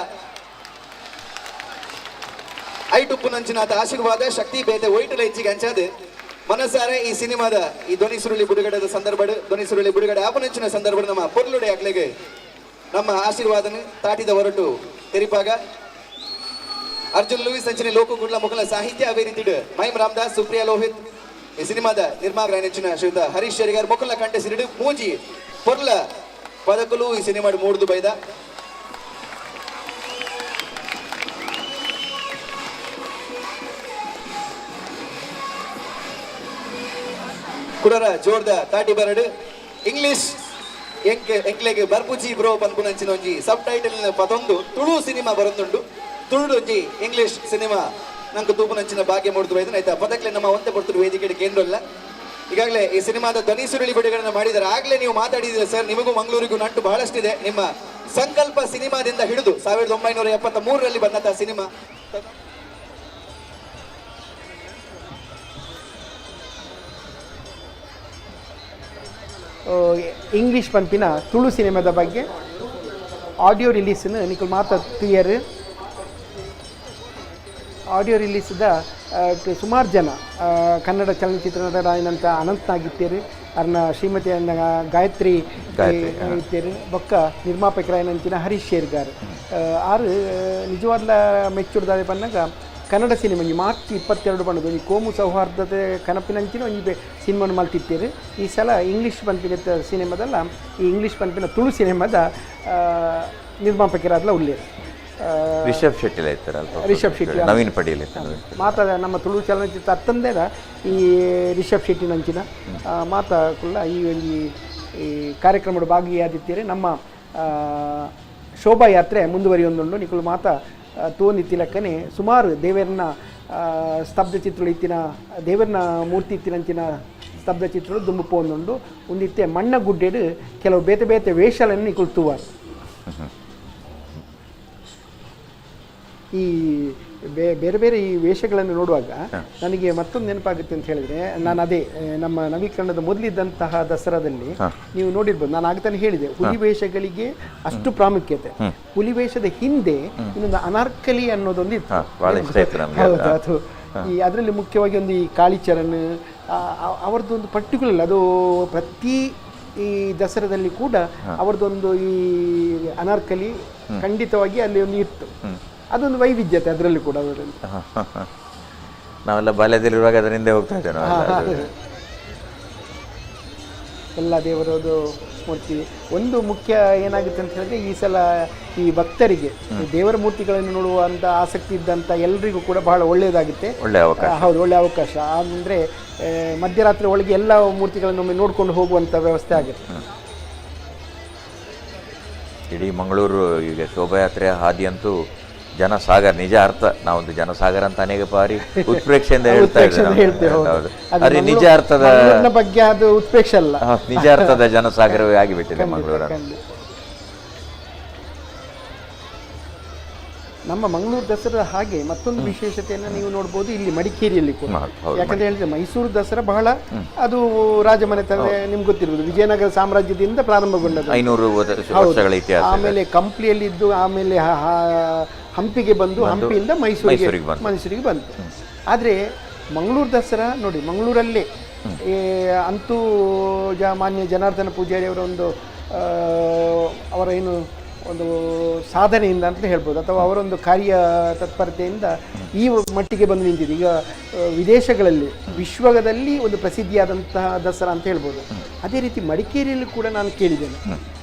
S9: ಐಟುಪ್ಪು ನಂಚಿನಾಥ ಆಶೀರ್ವಾದ ಶಕ್ತಿ ಬೇತೆ ಒಯ್ಟು ಲೈಚಿಗೆ ಅಂಚಾದ ಮನಸಾರೆ ಈ ಸಿನಿಮಾದ ಈ ಧ್ವನಿ ಸುರುಳಿ ಬಿಡುಗಡೆದ ಸಂದರ್ಭ, ಧ್ವನಿ ಸುರುಳಿ ಬಿಡುಗಡೆ ಆಪನಂಚಿನ ಸಂದರ್ಭ ನಮ್ಮ ಪೊರ್ಲುಡೆ ಅಕ್ಲೆಗೆ ನಮ್ಮ ಆಶೀರ್ವಾದನ ತಾಟಿದ ಹೊರಟು ತೆರಿಪಾಗ ಅರ್ಜುನ್ ಲೂಯಿಸ್ ಅಂಚನೆ ಲೋಕ ಗುಡ್ಲ ಮುಖಲ ಸಾಹಿತ್ಯ ಅವೇ ರೀತಿಡು ಮೈಮ್ ರಾಮದಾಸ್, ಸುಪ್ರಿಯಾ ಲೋಹಿತ್ ಈ ಸಿನಿಮಾದ ನಿರ್ಮಾಪಕ ನೆಚ್ಚಿನ ಶ್ರೀಯುತ ಹರೀಶ್ ಶೆರಿಗಾರ್ ಮುಖಲ ಕಂಠೆ ಸಿರಿಡು ಮೂಜಿ ಪೊರ್ಲ ಪದಕಲು ಈ ಸಿನಿಮಾ ಮೂಡ್ದು ಬೈದ. ಕುಡರ ಜೋರ್ದ ತಾಟಿ ಬರಡು ಇಂಗ್ಲಿಷ್ ಎಂಕ್ಲೆಗ್ ಬರ್ಪುಜಿ ಬ್ರೋ ಪನ್ಪುನಂಚಿನ ಒಂಜಿ ಸಬ್ ಟೈಟಲ್ ಪತೊಂದು ತುಳು ಸಿನಿಮಾ ಬರೊಂದುಂಡು. ತುಳು ಒಂಜಿ ಇಂಗ್ಲಿಷ್ ಸಿನಿಮಾ ನಂಗೆ ತೂಪುನಂಚಿನ ಭಾಗ್ಯ ಮೂಡ್ದು ಬೈದನ ಆಯ್ತಾ ಪದಕ್ಲೆ ನಮ್ಮ ಒಂತೆ ಪೊರ್ತುಡು ವೇದಿಕೆ ಕೇಂದ್ರ ಇಲ್ಲ. ಈಗಾಗಲೇ ಈ ಸಿನಿಮಾದ ಧ್ವನಿ ಸುರುಳಿ ಬಿಡುಗಡೆಯನ್ನು ಮಾಡಿದರೆ ಆಗಲೇ ನೀವು ಮಾತಾಡಿದ್ದೀರ ಸರ್, ನಿಮಗೂ ಮಂಗಳೂರಿಗೂ ನಂಟು ಬಹಳಷ್ಟಿದೆ. ನಿಮ್ಮ ಸಂಕಲ್ಪ ಸಿನಿಮಾದಿಂದ ಹಿಡಿದು 1973ರಲ್ಲಿ ಬಂದಂತಹ ಸಿನಿಮಾ
S20: ಇಂಗ್ಲೀಷ್ ಪನ್ಪಿನ ತುಳು ಸಿನಿಮಾದ ಬಗ್ಗೆ ಆಡಿಯೋ ರಿಲೀಸನ್ನು ನಿಕುಲ್ ಮಾತ ತುಯರ್ ಆಡಿಯೋ ರಿಲೀಸ್ದ ಸುಮಾರು ಜನ ಕನ್ನಡ ಚಲನಚಿತ್ರ ನಟರಾಯನಂತ ಅನಂತ್ ನಾಗ್ ಇತ್ತೇರು, ಅರ್ನ ಶ್ರೀಮತಿ ಗಾಯತ್ರಿ ಇತ್ತೇರು, ಬೊಕ್ಕ ನಿರ್ಮಾಪಕರಾಯನಂಚಿನ ಹರೀಶ್ ಶೇರ್ಗಾರ್ ಆರು ನಿಜವಾದ ಮೆಚ್ಚುಡ್ದಾದೆ ಪನ್ನಾಗ ಕನ್ನಡ ಸಿನಿಮಾ ಒಂಜಿ ಮಾರ್ಚ್ 22 ಪಂಡದು ಒಂಜಿ ಕೋಮು ಸೌಹಾರ್ದತೆ ಕನಪಿನಂಚಿನ ಒಂಜಿ ಸಿನಿಮಾನು ಮಲ್ತಿತ್ತೇರು. ಈ ಸಲ ಇಂಗ್ಲೀಷ್ ಪನ್ಪಿನ ಸಿನಿಮಾದಲ್ಲ ಈ ಇಂಗ್ಲೀಷ್ ಪನ್ಪಿನ ತುಳು ಸಿನಿಮಾದ ನಿರ್ಮಾಪಕರಾದ್ಲ ಉಲ್ಲೇರು
S5: ರಿಷಬ್ ಶೆಟ್ಟಿ ಇರ್ತಾರಲ್ಲ,
S20: ರಿಷಬ್ ಶೆಟ್ಟಿ
S5: ನವೀನ್ ಪಟೇಲ್
S20: ಮಾತಾ ನಮ್ಮ ತುಳು ಚಲನಚಿತ್ರ ಅತ್ತಂದೇರ ಈ ರಿಷಬ್ ಶೆಟ್ಟಿ ನಂಚಿನ ಮಾತಾ ಕುಲ್ಲ ಈ ಒಂಜಿ ಈ ಕಾರ್ಯಕ್ರಮದ ಭಾಗಿಯಾದಿತ್ತೀರಿ. ನಮ್ಮ ಶೋಭಾಯಾತ್ರೆ ಮುಂದುವರಿಯೊಂದುಂಡು. ನಿಕುಲು ಮಾತಾ ತೋನಿತ್ತಿಲಕ್ಕನೆ ಸುಮಾರು ದೇವರನ್ನ ಸ್ತಬ್ಧ ಚಿತ್ರಗಳು ಇತ್ತಿನ ದೇವರನ್ನ ಮೂರ್ತಿ ಇತ್ತಿನಂಚಿನ ಸ್ತಬ್ಧ ಚಿತ್ರಗಳು ದುಂಬು ಪೋಂದುಂಡು. ಒಂದಿತ್ತೆ ಮಣ್ಣ ಗುಡ್ಡೆಡು ಕೆಲವು ಬೇತೆ ಬೇತೆ ವೇಷಗಳನ್ನು ನಿಕುಲು ತೂವಾರು. ಈ ಬೇರೆ ಬೇರೆ ಈ ವೇಷಗಳನ್ನು ನೋಡುವಾಗ ನನಗೆ ಮತ್ತೊಂದು ನೆನಪಾಗುತ್ತೆ ಅಂತ ಹೇಳಿದರೆ, ನಾನು ಅದೇ ನಮ್ಮ ನವೀಕರಣದ ಮೊದಲಿದ್ದಂತಹ ದಸರಾದಲ್ಲಿ ನೀವು ನೋಡಿರ್ಬೋದು, ನಾನು ಆಗ್ತಾನೆ ಹೇಳಿದೆ ಹುಲಿ ವೇಷಗಳಿಗೆ ಅಷ್ಟು ಪ್ರಾಮುಖ್ಯತೆ. ಹುಲಿ ವೇಷದ ಹಿಂದೆ ಇನ್ನೊಂದು ಅನಾರ್ಕಲಿ ಅನ್ನೋದೊಂದು ಇತ್ತು. ಹೌದು, ಅದು ಈ ಅದರಲ್ಲಿ ಮುಖ್ಯವಾಗಿ ಒಂದು ಈ ಕಾಳಿಚರಣ್ ಅವರದ್ದು ಒಂದು ಪರ್ಟಿಕ್ಯುಲರ್, ಅದು ಪ್ರತಿ ಈ ದಸರಾದಲ್ಲಿ ಕೂಡ ಅವರದ್ದೊಂದು ಈ ಅನಾರ್ಕಲಿ ಖಂಡಿತವಾಗಿ ಅಲ್ಲಿ ಒಂದು ಇತ್ತು. ಅದೊಂದು ವೈವಿಧ್ಯತೆ ಅದರಲ್ಲಿ ಕೂಡ. ಅದರಲ್ಲಿ
S5: ನಾವೆಲ್ಲ ಬಾಲ್ಯದಲ್ಲಿರುವಾಗ ಅದರಿಂದ ಹೋಗ್ತಾ ಇದ್ದೇವೆ ನಾವೆಲ್ಲ.
S20: ಎಲ್ಲ ದೇವರದು ಮೂರ್ತಿ. ಒಂದು ಮುಖ್ಯ ಏನಾಗುತ್ತೆ ಅಂತ ಹೇಳಿದ್ರೆ, ಈ ಸಲ ಈ ಭಕ್ತರಿಗೆ ದೇವರ ಮೂರ್ತಿಗಳನ್ನು ನೋಡುವಂಥ ಆಸಕ್ತಿ ಇದ್ದಂಥ ಎಲ್ರಿಗೂ ಕೂಡ ಬಹಳ ಒಳ್ಳೆಯದಾಗುತ್ತೆ.
S5: ಒಳ್ಳೆಯ ಅವಕಾಶ.
S20: ಹೌದು, ಒಳ್ಳೆಯ ಅವಕಾಶ. ಅಂದರೆ ಮಧ್ಯರಾತ್ರಿ ಒಳಗೆ ಎಲ್ಲ ಮೂರ್ತಿಗಳನ್ನು ಒಮ್ಮೆ ನೋಡಿಕೊಂಡು ಹೋಗುವಂಥ ವ್ಯವಸ್ಥೆ ಆಗುತ್ತೆ.
S5: ಇಡೀ ಮಂಗಳೂರು ಈಗ ಶೋಭಾಯಾತ್ರೆಯ ಹಾದಿಯಂತೂ ಜನಸಾಗರ, ನಿಜ ಅರ್ಥ ನಾವೊಂದು ಜನಸಾಗರ ಅಂತ ಅನೇಕ ಬಾರಿ ಉತ್ಪ್ರೇಕ್ಷೆಯಿಂದ ಹೇಳ್ತಾ ಇದ್ದೇವೆ. ಅದೇ ನಿಜ ಅರ್ಥದ
S20: ಬಗ್ಗೆ ಅದು ಉತ್ಪ್ರೇಕ್ಷೆ ಅಲ್ಲ,
S5: ನಿಜ ಅರ್ಥದ ಜನಸಾಗರವೇ ಆಗಿಬಿಟ್ಟಿದೆ ಮಂಗಳೂರು.
S20: ನಮ್ಮ ಮಂಗಳೂರು ದಸರಾ ಹಾಗೆ ಮತ್ತೊಂದು ವಿಶೇಷತೆಯನ್ನು ನೀವು ನೋಡ್ಬೋದು ಇಲ್ಲಿ ಮಡಿಕೇರಿಯಲ್ಲಿ ಕೂಡ. ಯಾಕಂತ ಹೇಳಿದ್ರೆ ಮೈಸೂರು ದಸರಾ ಬಹಳ ಅದು ರಾಜಮನೆತನ ನಿಮ್ಗೆ ಗೊತ್ತಿರ್ಬೋದು, ವಿಜಯನಗರ ಸಾಮ್ರಾಜ್ಯದಿಂದ ಪ್ರಾರಂಭಗೊಂಡದ್ದು
S5: 500 ವರ್ಷಗಳ ಇತಿಹಾಸ.
S20: ಆಮೇಲೆ ಕಂಪ್ಲಿಯಲ್ಲಿದ್ದು ಆಮೇಲೆ ಹಂಪಿಗೆ ಬಂದು ಹಂಪಿಯಿಂದ ಮೈಸೂರಿಗೆ ಬಂತು. ಆದರೆ ಮಂಗಳೂರು ದಸರಾ ನೋಡಿ, ಮಂಗಳೂರಲ್ಲೇ ಅಂತೂ ಮಾನ್ಯ ಜನಾರ್ದನ ಪೂಜಾರಿ ಅವರ ಒಂದು ಅವರ ಏನು ಒಂದು ಸಾಧನೆಯಿಂದ ಅಂತ ಹೇಳ್ಬೋದು, ಅಥವಾ ಅವರೊಂದು ಕಾರ್ಯ ತತ್ಪರತೆಯಿಂದ ಈ ಮಟ್ಟಿಗೆ ಬಂದು ನಿಂತಿದೆ. ಈಗ ವಿದೇಶಗಳಲ್ಲಿ, ವಿಶ್ವದಲ್ಲಿ ಒಂದು ಪ್ರಸಿದ್ಧಿಯಾದಂತಹ ದಸರಾ ಅಂತ ಹೇಳ್ಬೋದು. ಅದೇ ರೀತಿ ಮಡಿಕೇರಿಯಲ್ಲಿ ಕೂಡ ನಾನು ಕೇಳಿದ್ದೇನೆ.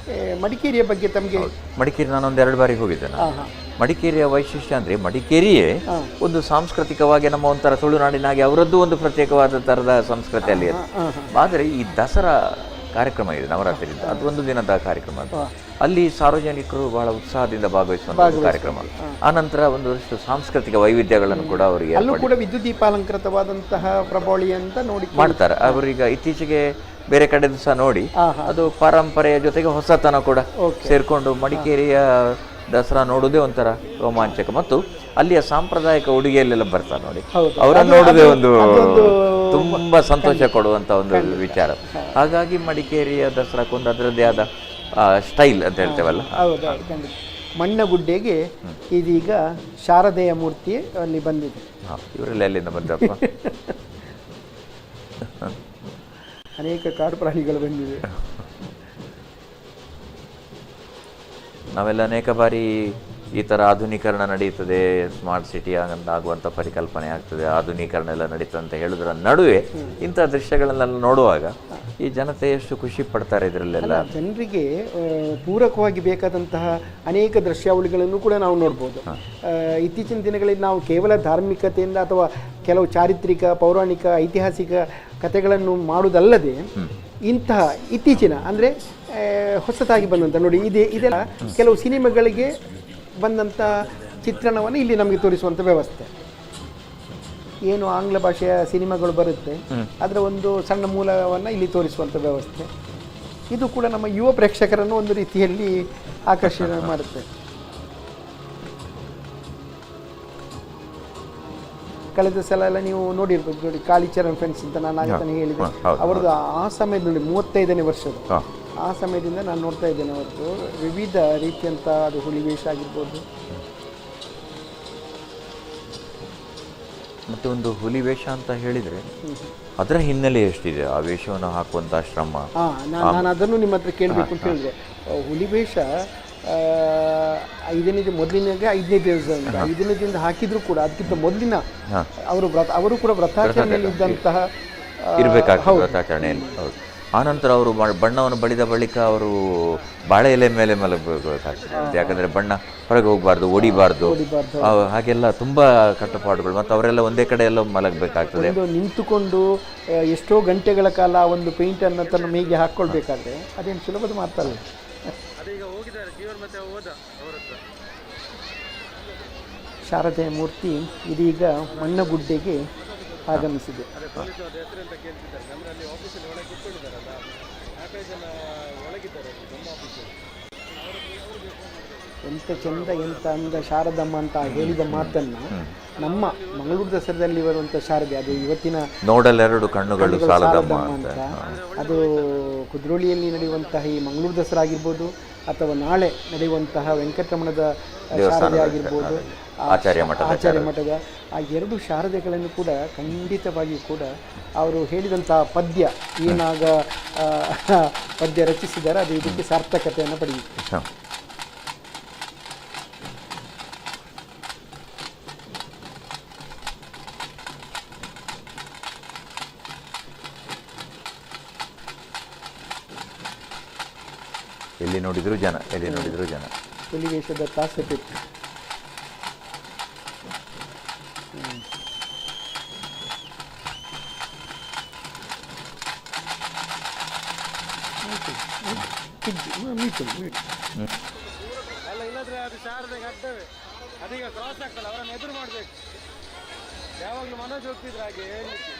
S20: ಮಡಿಕೇರಿಯ ಬಗ್ಗೆ ತಮಗೆ?
S5: ಮಡಿಕೇರಿ ನಾನೊಂದು 2 ಬಾರಿ ಹೋಗಿದ್ದೆ ನಾನು. ಮಡಿಕೇರಿಯ ವೈಶಿಷ್ಟ್ಯ ಅಂದರೆ ಮಡಿಕೇರಿಯೇ ಒಂದು ಸಾಂಸ್ಕೃತಿಕವಾಗಿ ನಮ್ಮ ಒಂಥರ ತುಳುನಾಡಿನಾಗೆ ಅವರದ್ದು ಒಂದು ಪ್ರತ್ಯೇಕವಾದ ಥರದ ಸಂಸ್ಕೃತಿ ಅಲ್ಲಿ. ಆದರೆ ಈ ದಸರಾ ಕಾರ್ಯಕ್ರಮ ಇದೆ ನವರಾತ್ರಿಯಿಂದ, ಅದು ಒಂದು ದಿನದ ಕಾರ್ಯಕ್ರಮ. ಅದು ಅಲ್ಲಿ ಸಾರ್ವಜನಿಕರು ಬಹಳ ಉತ್ಸಾಹದಿಂದ ಭಾಗವಹಿಸುವಂತಹ ಕಾರ್ಯಕ್ರಮ. ಆನಂತರ ಒಂದಷ್ಟು ಸಾಂಸ್ಕೃತಿಕ ವೈವಿಧ್ಯಗಳನ್ನು ಕೂಡ ಅವರಿಗೆ
S20: ಅಲ್ಲೂ ಕೂಡ ವಿದ್ಯುತ್ ದೀಪಾಲಂಕೃತವಾದಂತಹ ಪ್ರಭಾವಳಿ ಅಂತ ನೋಡಿ
S5: ಮಾಡ್ತಾರೆ ಅವರೀಗ. ಇತ್ತೀಚೆಗೆ ಬೇರೆ ಕಡೆದು ಸಹ ನೋಡಿ ಅದು ಪರಂಪರೆಯ ಜೊತೆಗೆ ಹೊಸತನ ಕೂಡ ಸೇರ್ಕೊಂಡು ಮಡಿಕೇರಿಯ ದಸರಾ ನೋಡೋದೇ ಒಂಥರ ರೋಮಾಂಚಕ. ಮತ್ತು ಅಲ್ಲಿಯ ಸಾಂಪ್ರದಾಯಿಕ ಉಡುಗೆಯಲ್ಲೆಲ್ಲ ಬರ್ತಾರೆ ನೋಡಿ, ಅವರನ್ನು ನೋಡೋದೇ ಒಂದು ತುಂಬಾ ಸಂತೋಷ ಕೊಡುವಂತ ಒಂದು ವಿಚಾರ. ಹಾಗಾಗಿ ಮಡಿಕೇರಿಯ ದಸರಾಕ್ಕೊಂದು ಅದರದ್ದೇ ಆದ ಸ್ಟೈಲ್ ಅಂತ ಹೇಳ್ತೇವಲ್ಲ.
S20: ಹೌದು, ಖಂಡಿತ. ಮಣ್ಣಗುಡ್ಡೆಗೆ ಇದೀಗ ಶಾರದೆಯ ಮೂರ್ತಿ ಅಲ್ಲಿ ಬಂದಿದೆ.
S5: ಇವರೆಲ್ಲ ಎಲ್ಲಿಂದ ಬಂದ್ರಪ್ಪ?
S20: ಅನೇಕ ಕಾಡು ಪ್ರಾಣಿಗಳು ಬಂದಿವೆ.
S5: ನಾವೆಲ್ಲ ಅನೇಕ ಬಾರಿ ಈ ಥರ ಆಧುನೀಕರಣ ನಡೆಯುತ್ತದೆ, ಸ್ಮಾರ್ಟ್ ಸಿಟಿ ಆಗುವಂಥ ಪರಿಕಲ್ಪನೆ ಆಗ್ತದೆ, ಆಧುನೀಕರಣ ಎಲ್ಲ ನಡೀತದೆ ಅಂತ ಹೇಳೋದ್ರ ನಡುವೆ ಇಂಥ ದೃಶ್ಯಗಳನ್ನೆಲ್ಲ ನೋಡುವಾಗ ಈ ಜನತೆ ಎಷ್ಟು ಖುಷಿ ಪಡ್ತಾರೆ ಇದರಲ್ಲೆಲ್ಲ.
S20: ಜನರಿಗೆ ಪೂರಕವಾಗಿ ಬೇಕಾದಂತಹ ಅನೇಕ ದೃಶ್ಯಾವಳಿಗಳನ್ನು ಕೂಡ ನಾವು ನೋಡ್ಬೋದು. ಇತ್ತೀಚಿನ ದಿನಗಳಲ್ಲಿ ನಾವು ಕೇವಲ ಧಾರ್ಮಿಕತೆಯಿಂದ ಅಥವಾ ಕೆಲವು ಚಾರಿತ್ರಿಕ, ಪೌರಾಣಿಕ, ಐತಿಹಾಸಿಕ ಕಥೆಗಳನ್ನು ಮಾಡುವುದಲ್ಲದೆ ಇಂತಹ ಇತ್ತೀಚಿನ ಅಂದರೆ ಹೊಸತಾಗಿ ಬಂದಂಥ ನೋಡಿ ಇದೆಲ್ಲ ಕೆಲವು ಸಿನಿಮಾಗಳಿಗೆ ಬಂದಂಥ ಚಿತ್ರಣವನ್ನು ಇಲ್ಲಿ ನಮಗೆ ತೋರಿಸುವಂಥ ವ್ಯವಸ್ಥೆ. ಏನು ಆಂಗ್ಲ ಭಾಷೆಯ ಸಿನಿಮಾಗಳು ಬರುತ್ತೆ ಅದರ ಒಂದು ಸಣ್ಣ ಮೂಲವನ್ನು ಇಲ್ಲಿ ತೋರಿಸುವಂಥ ವ್ಯವಸ್ಥೆ. ಇದು ಕೂಡ ನಮ್ಮ ಯುವ ಪ್ರೇಕ್ಷಕರನ್ನು ಒಂದು ರೀತಿಯಲ್ಲಿ ಆಕರ್ಷಣೆ ಮಾಡುತ್ತೆ. ಕಳೆದ ಸಲ ಎಲ್ಲ ನೀವು ನೋಡಿರ್ಬೋದು ನೋಡಿ, ಕಾಳಿಚರಣ್ ಫ್ರೆಂಡ್ಸ್ ಅಂತ ನಾನು ಆಗ್ತಾನೆ ಹೇಳಿದೆ. ಅವರದ್ದು ಆ ಸಮಯದಲ್ಲಿ 35ನೇ ವರ್ಷದ ಆ ಸಮಯದಿಂದ ನಾನು ನೋಡ್ತಾ ಇದ್ದೇನೆ ಅವರದ್ದು ವಿವಿಧ ರೀತಿಯಂಥ ಅದು ಹುಲಿವೇಷ ಆಗಿರ್ಬೋದು.
S5: ಮತ್ತು ಒಂದು ಹುಲಿವೇಷ ಅಂತ ಹೇಳಿದರೆ ಅದರ ಹಿನ್ನೆಲೆ ಎಷ್ಟಿದೆ, ಆ ವೇಷವನ್ನು ಹಾಕುವಂಥ ಶ್ರಮ.
S20: ನಾನು ಅದನ್ನು ನಿಮ್ಮ ಹತ್ರ ಕೇಳಬೇಕು ಅಂತ ಹೇಳಿದೆ. ಹುಲಿವೇಷ ಐದನೇ ಮೊದಲಿನಾಗೆ 5ನೇ ದಿವಸ 5ನೇ ದಿನದ ಹಾಕಿದ್ರು ಕೂಡ ಅದಕ್ಕಿಂತ ಮೊದಲಿನ ಅವರು ಅವರು ಕೂಡ ವ್ರತಾಚರಣೆಯಲ್ಲಿ ಇದ್ದಂತಹ
S5: ಇರಬೇಕಾಗ್ತದೆ ವ್ರತಾಚರಣೆಯಲ್ಲಿ. ಹೌದು. ಆನಂತರ ಅವರು ಬಣ್ಣವನ್ನು ಬಳಿದ ಬಳಿಕ ಅವರು ಬಾಳೆ ಎಲೆ ಮೇಲೆ ಮಲಗಬೇಕಾಗ್ತದೆ, ಯಾಕಂದರೆ ಬಣ್ಣ ಹೊರಗೆ ಹೋಗಬಾರ್ದು, ಒಡಿಬಾರ್ದು, ಹಾಗೆಲ್ಲ ತುಂಬ ಕಟ್ಟುಪಾಡುಗಳು. ಮತ್ತು ಅವರೆಲ್ಲ ಒಂದೇ ಕಡೆ ಎಲ್ಲ ಮಲಗಬೇಕಾಗ್ತದೆ.
S20: ನಿಂತುಕೊಂಡು ಎಷ್ಟೋ ಗಂಟೆಗಳ ಕಾಲ ಒಂದು ಪೇಂಟನ್ನು ತನ್ನ ಮೇಗೆ ಹಾಕ್ಕೊಳ್ಬೇಕಾದ್ರೆ ಅದೇನು ಸುಲಭದ ಮಾತಲ್ಲ. ಶಾರದೆಯ ಮೂರ್ತಿ ಇದೀಗ ಮಣ್ಣಗುಡ್ಡೆಗೆ ಆಗಮಿಸಿದೆ. ಎಂಥ ಚಂದ, ಎಂಥ ಅಂದ ಶಾರದಮ್ಮ ಅಂತ ಹೇಳಿದ ಮಾತನ್ನು ನಮ್ಮ ಮಂಗಳೂರು ದಸರಾದಲ್ಲಿ ಬರುವಂಥ ಶಾರದೆ, ಅದು ಇವತ್ತಿನ
S5: ನೋಡಲೆರಡು ಕಣ್ಣುಗಳು ಸಾಲದಮ್ಮ
S20: ಅಂತ, ಅದು ಕುದ್ರೋಳಿಯಲ್ಲಿ ನಡೆಯುವಂತಹ ಈ ಮಂಗಳೂರು ದಸರಾ ಆಗಿರ್ಬೋದು ಅಥವಾ ನಾಳೆ ನಡೆಯುವಂತಹ ವೆಂಕಟರಮಣದ ಶಾರದೆ ಆಗಿರ್ಬೋದು, ಆಚಾರ್ಯ ಮಠದ ಆ ಎರಡು ಶಾರದೆಗಳನ್ನು ಕೂಡ ಖಂಡಿತವಾಗಿಯೂ ಕೂಡ ಅವರು ಹೇಳಿದಂತಹ ಪದ್ಯ ಏನಾಗ ಪದ್ಯ ರಚಿಸಿದ್ದಾರೆ ಅದು ಇದಕ್ಕೆ ಸಾರ್ಥಕತೆಯನ್ನು ಪಡೆಯುತ್ತೆ.
S5: ಎಲ್ಲಿ ನೋಡಿದ್ರು ಜನ, ಎಲ್ಲಿ ನೋಡಿದ್ರು ಜನ.
S20: ಹುಲಿವೇಷದ ತಾಸೆಪೆಟ್ಟು.
S10: ಅಲ್ಲ, ಇಲ್ಲಾಂದ್ರೆ ಅದು ಶಾರದೆಗೆ ಅಡ್ಡವೇ, ಅದೀಗ ಕ್ರಾಸ್ ಆಗ್ತಲ್ಲ, ಅವರನ್ನು ಎದುರು ಮಾಡಬೇಕು. ಯಾವಾಗಲೂ ಮನೋಜ್ ಹೋಗ್ತಿದ್ರೆ ಹಾಗೆ ಹೇಳಲಿಕ್ಕೆ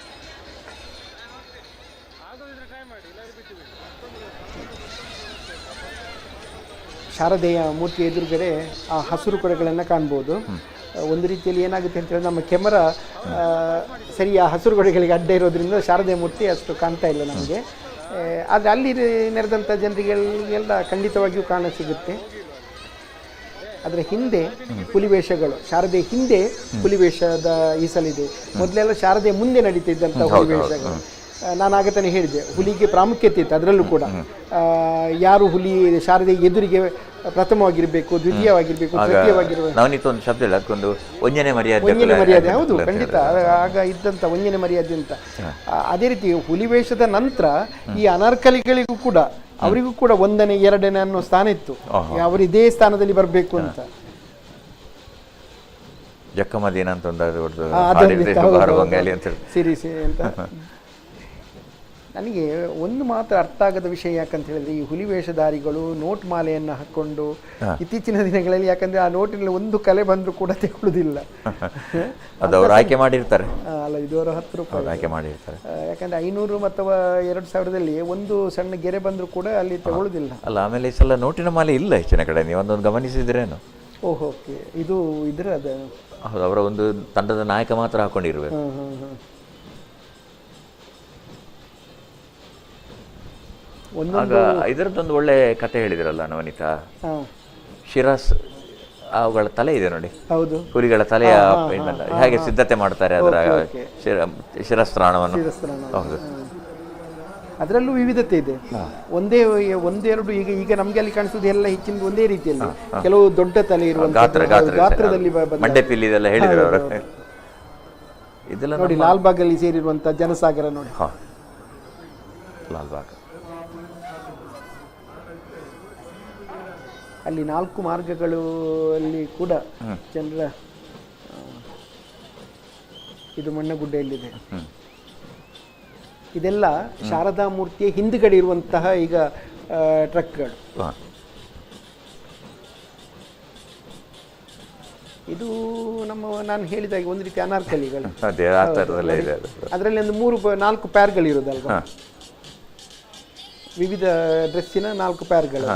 S10: ಆಗೋದಿದ್ರೆ ಟ್ರೈ ಮಾಡಿ, ಇಲ್ಲಾಂದ್ರೆ ಬಿಟ್ಟು ಬಿಡಿ.
S20: ಶಾರದೆಯ ಮೂರ್ತಿ ಎದುರುಗಡೆ ಆ ಹಸಿರು ಕೊಡೆಗಳನ್ನು ಕಾಣ್ಬೋದು. ಒಂದು ರೀತಿಯಲ್ಲಿ ಏನಾಗುತ್ತೆ ಅಂತ ಹೇಳಿದ್ರೆ ನಮ್ಮ ಕೆಮರಾ ಸರಿ ಆ ಹಸಿರು ಕೊಡೆಗಳಿಗೆ ಅಡ್ಡ ಇರೋದ್ರಿಂದ ಶಾರದೆಯ ಮೂರ್ತಿ ಅಷ್ಟು ಕಾಣ್ತಾ ಇಲ್ಲ ನಮಗೆ. ಆದರೆ ಅಲ್ಲಿ ನೆರೆದಂಥ ಜನರಿಗೆಲ್ಲ ಖಂಡಿತವಾಗಿಯೂ ಕಾಣ ಸಿಗುತ್ತೆ. ಅದರ ಹಿಂದೆ ಹುಲಿವೇಷಗಳು, ಶಾರದೆ ಹಿಂದೆ ಹುಲಿವೇಷದ ಈ ಸಲ ಇದೆ. ಮೊದಲೆಲ್ಲ ಶಾರದೆ ಮುಂದೆ ನಡೀತಿದ್ದಂಥ ಹುಲಿವೇಷಗಳು, ನಾನು ಆಗ ತಾನೇ ಹೇಳಿದೆ, ಹುಲಿಗೆ ಪ್ರಾಮುಖ್ಯತೆ ಇತ್ತು. ಅದರಲ್ಲೂ ಕೂಡ ಯಾರು ಹುಲಿ ಶಾರದೆ ಎದುರಿಗೆ ಪ್ರಥಮವಾಗಿರಬೇಕು, ದ್ವಿತೀಯವಾಗಿರಬೇಕು, ತೃತೀಯವಾಗಿರಬೇಕು.
S5: ನವನೀತ ಒಂದು ಶಬ್ದ ಇಲ್ಲ, ಅದಕ್ಕೊಂದು ಒಂಜನೆ ಮರ್ಯಾದೆ,
S20: ಒಂಜನೆ ಮರ್ಯಾದೆ. ಹೌದು, ಖಂಡಿತ ಆಗ ಇದ್ದಂಥ ಒಂಜನೆ ಮರ್ಯಾದೆ ಅಂತ. ಅದೇ ರೀತಿ ಹುಲಿ ವೇಷದ ನಂತರ ಈ ಅನಾರ್ಕಲಿಗಳಿಗೂ ಕೂಡ, ಅವರಿಗೂ ಕೂಡ ಒಂದನೇ ಎರಡನೇ ಅನ್ನೋ ಸ್ಥಾನ ಇತ್ತು, ಅವರು ಇದೇ ಸ್ಥಾನದಲ್ಲಿ ಬರಬೇಕು ಅಂತ.
S5: ಜಕ್ಕಮದೀನ ಅಂತ ಒಂದು
S20: ಸಿರಿಸಿ ಅಂತ. ನನಗೆ ಒಂದು ಮಾತ್ರ ಅರ್ಥ ಆಗದ ವಿಷಯ ಯಾಕಂತ ಹೇಳಿದ್ರೆ, ಈ ಹುಲಿ ವೇಷಧಾರಿಗಳು ನೋಟ್ ಮಾಲೆಯನ್ನು ಹಾಕ್ಕೊಂಡು ಇತ್ತೀಚಿನ ದಿನಗಳಲ್ಲಿ, ಯಾಕಂದ್ರೆ ಆ ನೋಟಿನಲ್ಲಿ ಒಂದು ಕಲೆ ಬಂದರೂ ಕೂಡ ತಗೊಳ್ಳುದಿಲ್ಲ.
S5: ಅದು ಅವರು ಆಯ್ಕೆ ಮಾಡಿರ್ತಾರೆ.
S20: ಅಲ್ಲ, ಇದು ಅವರು 10 ರೂಪಾಯಿ
S5: ಆಯ್ಕೆ ಮಾಡಿರ್ತಾರೆ.
S20: ಯಾಕಂದ್ರೆ 500 ಅಥವಾ 2000ದಲ್ಲಿ ಒಂದು ಸಣ್ಣ ಗೆರೆ ಬಂದರೂ ಕೂಡ ಅಲ್ಲಿ ತಗೊಳ್ಳುದಿಲ್ಲ.
S5: ಅಲ್ಲ, ಆಮೇಲೆ ಈ ಸಲ ನೋಟಿನ ಮಾಲೆ ಇಲ್ಲ ಹೆಚ್ಚಿನ ಕಡೆ, ನೀವು ಒಂದೊಂದು ಗಮನಿಸಿದ್ರೇನು?
S20: ಓಹೋ, ಓಕೆ, ಇದು ಇದ್ರೆ ಅದು
S5: ಹೌದು, ಅವರ ಒಂದು ತಂಡದ ನಾಯಕ ಮಾತ್ರ ಹಾಕೊಂಡಿರ್ಬೇಕು. ಆಗ ಇದರದ್ದೊಂದು ಒಳ್ಳೆ ಕತೆ ಹೇಳಿದ್ರಲ್ಲ ನವನಿತಾ, ಶಿರಾಸ್ ಅವುಗಳ ತಲೆ ಇದೆ ನೋಡಿ,
S20: ಹೌದು,
S5: ಹುಲಿಗಳ ತಲೆಯ ಹೇಗೆ ಸಿದ್ಧತೆ ಮಾಡ್ತಾರೆ ಅದರ ಶಿರಸ್ತ್ರಾಣವನ್ನು. ಹೌದು,
S20: ಅದರಲ್ಲೂ ವಿವಿಧತೆ ಇದೆ. ಒಂದೇ ಒಂದೆರಡು ಈಗ ಈಗ ನಮಗೆ ಅಲ್ಲಿ ಕಾಣಿಸುವುದು ಎಲ್ಲ ಹೆಚ್ಚಿನ ಒಂದೇ ರೀತಿಯಲ್ಲಿ, ಕೆಲವು ದೊಡ್ಡ ತಲೆ ಇರುವ ಗಾತ್ರದಲ್ಲಿ
S5: ಹೇಳಿದ್ರು ಅವರು.
S20: ನೋಡಿ, ಲಾಲ್ಬಾಗ್ ಅಲ್ಲಿ ಸೇರಿರುವಂತಹ ಜನಸಾಗರ ನೋಡಿ,
S5: ಲಾಲ್ಬಾಗ್
S20: ಅಲ್ಲಿ 4 ಮಾರ್ಗಗಳು ಅಲ್ಲಿ ಕೂಡ ಜನರ. ಇದು ಮಣ್ಣಗುಡ್ಡೆಯಲ್ಲಿದೆ. ಇದೆಲ್ಲ ಶಾರದಾ ಮೂರ್ತಿಯ ಹಿಂದುಗಡೆ ಇರುವಂತಹ ಈಗ ಟ್ರಕ್ಗಳು. ಇದು ನಮ್ಮ ನಾನು ಹೇಳಿದಾಗೆ ಒಂದು ರೀತಿ ಅನಾರ್ಕಲಿಗಳು, ಅದರಲ್ಲಿ ಒಂದು 3-4 ಪ್ಯಾರ್ಗಳಿರೋದಲ್ವಾ, ವಿವಿಧ ಡ್ರೆಸ್ಸಿನ 4 ಪ್ಯಾರ್ಗಳು,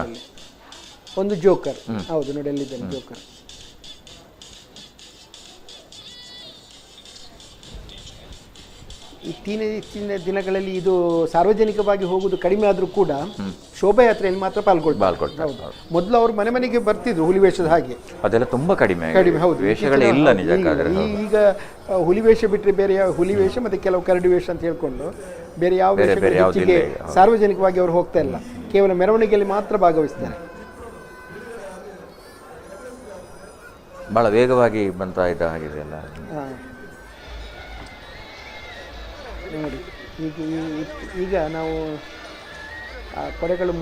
S20: ಒಂದು ಜೋಕರ್. ಹೌದು ನೋಡಿ, ಅಲ್ಲಿದ್ದಾನೆ ಜೋಕರ್. ಇತ್ತೀಚಿನ ದಿನಗಳಲ್ಲಿ ಇದು ಸಾರ್ವಜನಿಕವಾಗಿ ಹೋಗುವುದು ಕಡಿಮೆ ಆದರೂ ಕೂಡ ಶೋಭಾಯಾತ್ರೆಯಲ್ಲಿ ಮಾತ್ರ ಪಾಲ್ಗೊಳ್ತಾರೆ. ಮೊದಲು ಅವರು ಮನೆ ಮನೆಗೆ ಬರ್ತಿದ್ರು ಹುಲಿವೇಷದ ಹಾಗೆ,
S5: ಅದೆಲ್ಲ ತುಂಬಾ ಕಡಿಮೆ
S20: ಕಡಿಮೆ. ಹೌದು,
S5: ವೇಷಗಳೇ ಇಲ್ಲ ನಿಜ.
S20: ಈಗ ಹುಲಿವೇಷ ಬಿಟ್ಟರೆ ಬೇರೆ ಯಾವ ಹುಲಿವೇಷ ಮತ್ತೆ ಕೆಲವು ಕರಡಿ ವೇಷ ಅಂತ ಹೇಳ್ಕೊಂಡು ಬೇರೆ ಯಾವ ವೇಷಗಳು ಹೆಚ್ಚಿಗೆ ಸಾರ್ವಜನಿಕವಾಗಿ ಅವರು ಹೋಗ್ತಾ ಇಲ್ಲ, ಕೇವಲ ಮೆರವಣಿಗೆಯಲ್ಲಿ ಮಾತ್ರ ಭಾಗವಹಿಸ್ತಾರೆ.
S5: ಬಹಳ ವೇಗವಾಗಿ ಬಂತ ಇದ್ದ ಹಾಗಿದೆ ಅಲ್ಲ
S20: ನೋಡಿ. ಈಗ ಈಗ ನಾವು ಆ ಕೊಡೆಗಳು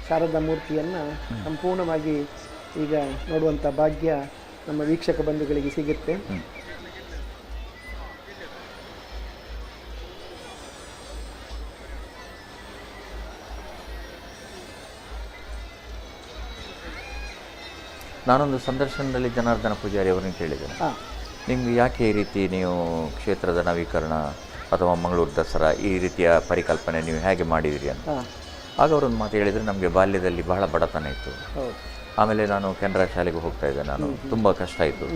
S20: ಶಾರದಾ ಮೂರ್ತಿಯನ್ನು ಸಂಪೂರ್ಣವಾಗಿ ಈಗ ನೋಡುವಂಥ ಭಾಗ್ಯ ನಮ್ಮ ವೀಕ್ಷಕ ಬಂಧುಗಳಿಗೆ ಸಿಗುತ್ತೆ.
S5: ನಾನೊಂದು ಸಂದರ್ಶನದಲ್ಲಿ ಜನಾರ್ದನ ಪೂಜಾರಿ ಅವರನ್ನು ಕೇಳಿದ್ದೇನೆ, ನಿಮ್ಗೆ ಯಾಕೆ ಈ ರೀತಿ ನೀವು ಕ್ಷೇತ್ರದ ನವೀಕರಣ ಅಥವಾ ಮಂಗಳೂರು ದಸರಾ ಈ ರೀತಿಯ ಪರಿಕಲ್ಪನೆ ನೀವು ಹೇಗೆ ಮಾಡಿದಿರಿ ಅಂತ. ಆಗ ಅವರೊಂದು ಮಾತು ಹೇಳಿದರೆ, ನಮಗೆ ಬಾಲ್ಯದಲ್ಲಿ ಬಹಳ ಬಡತನ ಇತ್ತು, ಆಮೇಲೆ ನಾನು ಕೆನರಾ ಶಾಲೆಗೆ ಹೋಗ್ತಾ ಇದ್ದೆ, ನಾನು ತುಂಬ ಕಷ್ಟ ಇತ್ತು.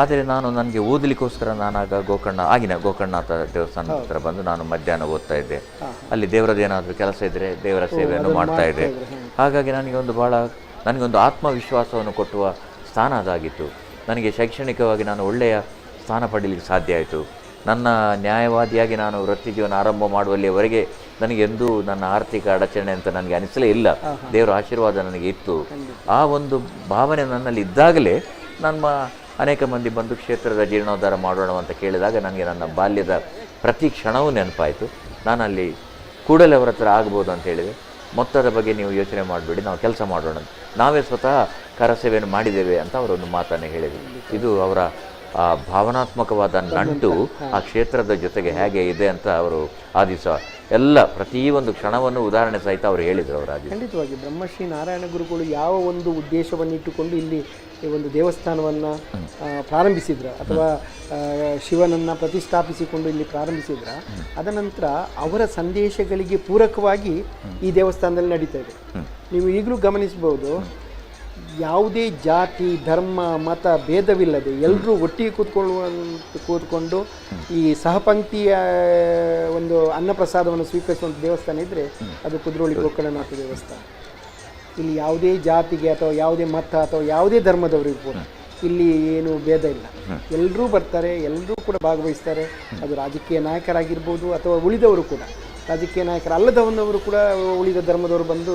S5: ಆದರೆ ನಾನು ನನಗೆ ಓದಲಿಕ್ಕೋಸ್ಕರ ನಾನಾಗ ಗೋಕರ್ಣ ಆಗಿನ ಗೋಕರ್ಣನಾಥ ದೇವಸ್ಥಾನದ ಹತ್ರ ಬಂದು ನಾನು ಮಧ್ಯಾಹ್ನ ಓದ್ತಾ ಇದ್ದೆ. ಅಲ್ಲಿ ದೇವರದ್ದೇನಾದರೂ ಕೆಲಸ ಇದ್ದರೆ ದೇವರ ಸೇವೆಯನ್ನು ಮಾಡ್ತಾ ಇದ್ದೆ. ಹಾಗಾಗಿ ನನಗೆ ಒಂದು ಭಾಳ ನನಗೊಂದು ಆತ್ಮವಿಶ್ವಾಸವನ್ನು ಕೊಟ್ಟುವ ಸ್ಥಾನ ಅದಾಗಿತ್ತು. ನನಗೆ ಶೈಕ್ಷಣಿಕವಾಗಿ ನಾನು ಒಳ್ಳೆಯ ಸ್ಥಾನ ಪಡೀಲಿಕ್ಕೆ ಸಾಧ್ಯ ಆಯಿತು. ನನ್ನ ನ್ಯಾಯವಾದಿಯಾಗಿ ನಾನು ವೃತ್ತಿ ಜೀವನ ಆರಂಭ ಮಾಡುವಲ್ಲಿಯವರೆಗೆ ನನಗೆ ಎಂದೂ ನನ್ನ ಆರ್ಥಿಕ ಅಡಚಣೆ ಅಂತ ನನಗೆ ಅನಿಸಲೇ ಇಲ್ಲ. ದೇವರ ಆಶೀರ್ವಾದ ನನಗೆ ಇತ್ತು. ಆ ಒಂದು ಭಾವನೆ ನನ್ನಲ್ಲಿ ಇದ್ದಾಗಲೇ ನಮ್ಮ ಅನೇಕ ಮಂದಿ ಬಂದು ಕ್ಷೇತ್ರದ ಜೀರ್ಣೋದ್ಧಾರ ಮಾಡೋಣ ಅಂತ ಕೇಳಿದಾಗ ನನಗೆ ನನ್ನ ಬಾಲ್ಯದ ಪ್ರತಿ ಕ್ಷಣವೂ ನೆನಪಾಯಿತು. ನಾನಲ್ಲಿ ಕೂಡಲೇ ಅವರ ಹತ್ರ ಆಗ್ಬೋದು ಅಂತ ಹೇಳಿದೆ. ಮೊತ್ತದ ಬಗ್ಗೆ ನೀವು ಯೋಚನೆ ಮಾಡಬೇಡಿ, ನಾವು ಕೆಲಸ ಮಾಡೋಣ, ನಾವೇ ಸ್ವತಃ ಕರಸೇವೆಯನ್ನು ಮಾಡಿದ್ದೇವೆ ಅಂತ ಅವರೊಂದು ಮಾತನ್ನು ಹೇಳಿದರು. ಇದು ಅವರ ಆ ಭಾವನಾತ್ಮಕವಾದ ನಂಟು ಆ ಕ್ಷೇತ್ರದ ಜೊತೆಗೆ ಹೇಗೆ ಇದೆ ಅಂತ ಅವರು ಆ ದಿವಸ ಎಲ್ಲ ಪ್ರತಿಯೊಂದು ಕ್ಷಣವನ್ನು ಉದಾಹರಣೆ ಸಹಿತ ಅವರು ಹೇಳಿದರು. ಅವರ
S20: ಖಂಡಿತವಾಗಿ ಬ್ರಹ್ಮಶ್ರೀ ನಾರಾಯಣ ಗುರುಗಳು ಯಾವ ಒಂದು ಉದ್ದೇಶವನ್ನಿಟ್ಟುಕೊಂಡು ಇಲ್ಲಿ ಈ ಒಂದು ದೇವಸ್ಥಾನವನ್ನು ಪ್ರಾರಂಭಿಸಿದ್ರ ಅಥವಾ ಶಿವನನ್ನು ಪ್ರತಿಷ್ಠಾಪಿಸಿಕೊಂಡು ಇಲ್ಲಿ ಪ್ರಾರಂಭಿಸಿದ್ರ, ಅದ ನಂತರ ಅವರ ಸಂದೇಶಗಳಿಗೆ ಪೂರಕವಾಗಿ ಈ ದೇವಸ್ಥಾನದಲ್ಲಿ ನಡೀತಾ ಇದೆ. ನೀವು ಈಗಲೂ ಗಮನಿಸಬಹುದು, ಯಾವುದೇ ಜಾತಿ ಧರ್ಮ ಮತ ಭೇದವಿಲ್ಲದೆ ಎಲ್ಲರೂ ಒಟ್ಟಿಗೆ ಕೂತ್ಕೊಂಡು ಈ ಸಹಪಂಕ್ತಿಯ ಒಂದು ಅನ್ನಪ್ರಸಾದವನ್ನು ಸ್ವೀಕರಿಸುವಂಥ ದೇವಸ್ಥಾನ ಇದ್ದರೆ ಅದು ಕುದ್ರೋಳಿ ಗೋಕರ್ಣನಾಥ ದೇವಸ್ಥಾನ. ಇಲ್ಲಿ ಯಾವುದೇ ಜಾತಿಗೆ ಅಥವಾ ಯಾವುದೇ ಮತ ಅಥವಾ ಯಾವುದೇ ಧರ್ಮದವರಿಗೂ ಕೂಡ ಇಲ್ಲಿ ಏನು ಭೇದ ಇಲ್ಲ, ಎಲ್ಲರೂ ಬರ್ತಾರೆ, ಎಲ್ಲರೂ ಕೂಡ ಭಾಗವಹಿಸ್ತಾರೆ. ಅದು ರಾಜಕೀಯ ನಾಯಕರಾಗಿರ್ಬೋದು ಅಥವಾ ಉಳಿದವರು ಕೂಡ, ರಾಜಕೀಯ ನಾಯಕರಲ್ಲದವನವರು ಕೂಡ ಉಳಿದ ಧರ್ಮದವರು ಬಂದು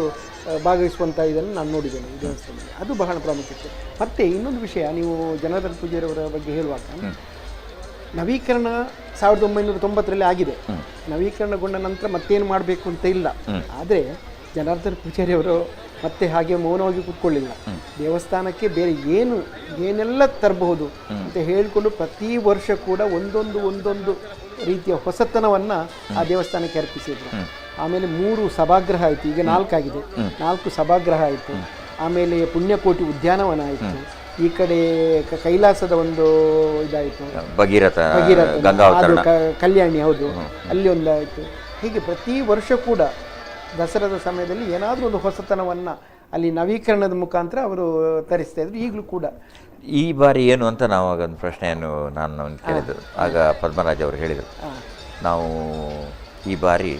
S20: ಭಾಗವಹಿಸುವಂಥ ಇದನ್ನು ನಾನು ನೋಡಿದ್ದೇನೆ ಈ ದೇವಸ್ಥಾನದಲ್ಲಿ. ಅದು ಬಹಳ ಪ್ರಾಮುಖ್ಯತೆ. ಮತ್ತು ಇನ್ನೊಂದು ವಿಷಯ, ನೀವು ಜನಾರ್ದನ ಪೂಜಾರಿಯವರ ಬಗ್ಗೆ ಹೇಳುವಾಗ, ನವೀಕರಣ 1990ರಲ್ಲಿ ಆಗಿದೆ. ನವೀಕರಣಗೊಂಡ ನಂತರ ಮತ್ತೇನು ಮಾಡಬೇಕು ಅಂತ ಇಲ್ಲ. ಆದರೆ ಜನಾರ್ದನ ಪೂಜಾರಿಯವರು ಮತ್ತೆ ಹಾಗೆ ಮೌನವಾಗಿ ಕೂತ್ಕೊಳ್ಳಿಲ್ಲ. ದೇವಸ್ಥಾನಕ್ಕೆ ಬೇರೆ ಏನು ಏನೆಲ್ಲ ತರಬಹುದು ಅಂತ ಹೇಳಿಕೊಂಡು ಪ್ರತಿ ವರ್ಷ ಕೂಡ ಒಂದೊಂದು ಒಂದೊಂದು ರೀತಿಯ ಹೊಸತನವನ್ನು ಆ ದೇವಸ್ಥಾನಕ್ಕೆ ಅರ್ಪಿಸಿದರು. ಆಮೇಲೆ 3 ಸಭಾಗೃಹ ಆಯಿತು, ಈಗ 4 ಆಗಿದೆ, 4 ಸಭಾಗೃಹ ಆಯಿತು. ಆಮೇಲೆ ಪುಣ್ಯಕೋಟಿ ಉದ್ಯಾನವನ ಆಯಿತು, ಈ ಕಡೆ ಕೈಲಾಸದ ಒಂದು ಇದಾಯಿತು,
S5: ಭಗೀರಥ
S20: ಕಲ್ಯಾಣಿ, ಹೌದು, ಅಲ್ಲಿ ಒಂದಾಯಿತು. ಹೀಗೆ ಪ್ರತಿ ವರ್ಷ ಕೂಡ ದಸರಾದ ಸಮಯದಲ್ಲಿ ಏನಾದರೂ ಒಂದು ಹೊಸತನವನ್ನು ಅಲ್ಲಿ ನವೀಕರಣದ ಮುಖಾಂತರ ಅವರು ತರಿಸ್ತಾ ಇದ್ರು. ಈಗಲೂ ಕೂಡ
S5: ಈ ಬಾರಿ ಏನು ಅಂತ ನಾವು ಆಗ ಒಂದು ಪ್ರಶ್ನೆಯನ್ನು ನಾನು ಕೇಳಿದರು. ಆಗ ಪದ್ಮರಾಜ್ ಅವರು ಹೇಳಿದರು, ನಾವು ಈ ಬಾರಿ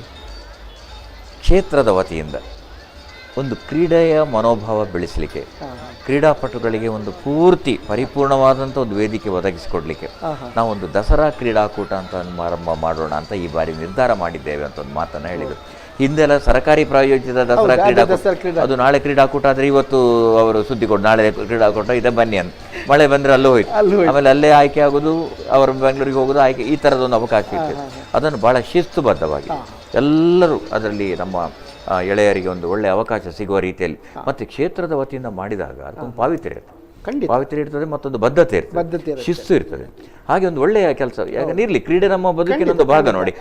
S5: ಕ್ಷೇತ್ರದ ವತಿಯಿಂದ ಒಂದು ಕ್ರೀಡೆಯ ಮನೋಭಾವ ಬೆಳೆಸಲಿಕ್ಕೆ, ಕ್ರೀಡಾಪಟುಗಳಿಗೆ ಒಂದು ಪೂರ್ತಿ ಪರಿಪೂರ್ಣವಾದಂಥ ಒಂದು ವೇದಿಕೆ ಒದಗಿಸಿಕೊಡಲಿಕ್ಕೆ ನಾವೊಂದು ದಸರಾ ಕ್ರೀಡಾಕೂಟ ಅಂತ ಆರಂಭ ಮಾಡೋಣ ಅಂತ ಈ ಬಾರಿ ನಿರ್ಧಾರ ಮಾಡಿದ್ದೇವೆ ಅಂತ ಒಂದು ಮಾತನ್ನು ಹೇಳಿದರು. ಹಿಂದೆಲ್ಲ ಸರ್ಕಾರಿ ಪ್ರಾಯೋಜಿತ ದಸರಾ ಕ್ರೀಡಾಕೂಟ, ಅದು ನಾಳೆ ಕ್ರೀಡಾಕೂಟ ಆದರೆ ಇವತ್ತು ಅವರು ಸುದ್ದಿ ಕೊಟ್ಟು ನಾಳೆ ಕ್ರೀಡಾಕೂಟ ಇದೆ ಬನ್ನಿ ಅಂತ, ಮಳೆ ಬಂದರೆ ಅಲ್ಲೂ ಹೋಯ್ತು, ಆಮೇಲೆ ಅಲ್ಲೇ ಆಯ್ಕೆ ಆಗೋದು, ಅವರು ಬೆಂಗಳೂರಿಗೆ ಹೋಗೋದು, ಆಯ್ಕೆ, ಈ ಥರದೊಂದು ಅವಕಾಶ ಇತ್ತು. ಅದನ್ನು ಭಾಳ ಶಿಸ್ತುಬದ್ಧವಾಗಿ ಎಲ್ಲರೂ ಅದರಲ್ಲಿ ನಮ್ಮ ಎಳೆಯರಿಗೆ ಒಂದು ಒಳ್ಳೆಯ ಅವಕಾಶ ಸಿಗುವ ರೀತಿಯಲ್ಲಿ ಮತ್ತು ಕ್ಷೇತ್ರದ ವತಿಯಿಂದ ಮಾಡಿದಾಗ ಅದಕ್ಕೊಂದು ಪಾವಿತ್ರ್ಯ ಇರ್ತದೆ, ಪಾವಿತ್ರ್ಯ ಇರ್ತದೆ, ಮತ್ತೊಂದು ಬದ್ಧತೆ ಇರ್ತದೆ, ಶಿಸ್ತು ಇರ್ತದೆ. ಹಾಗೆ ಒಂದು ಒಳ್ಳೆಯ ಕೆಲಸ. ಯಾಕಂದ್ರೆ ಇರಲಿ, ಕ್ರೀಡೆ ನಮ್ಮ ಬದುಕಿನ ಒಂದು ಭಾಗ ನೋಡಿ.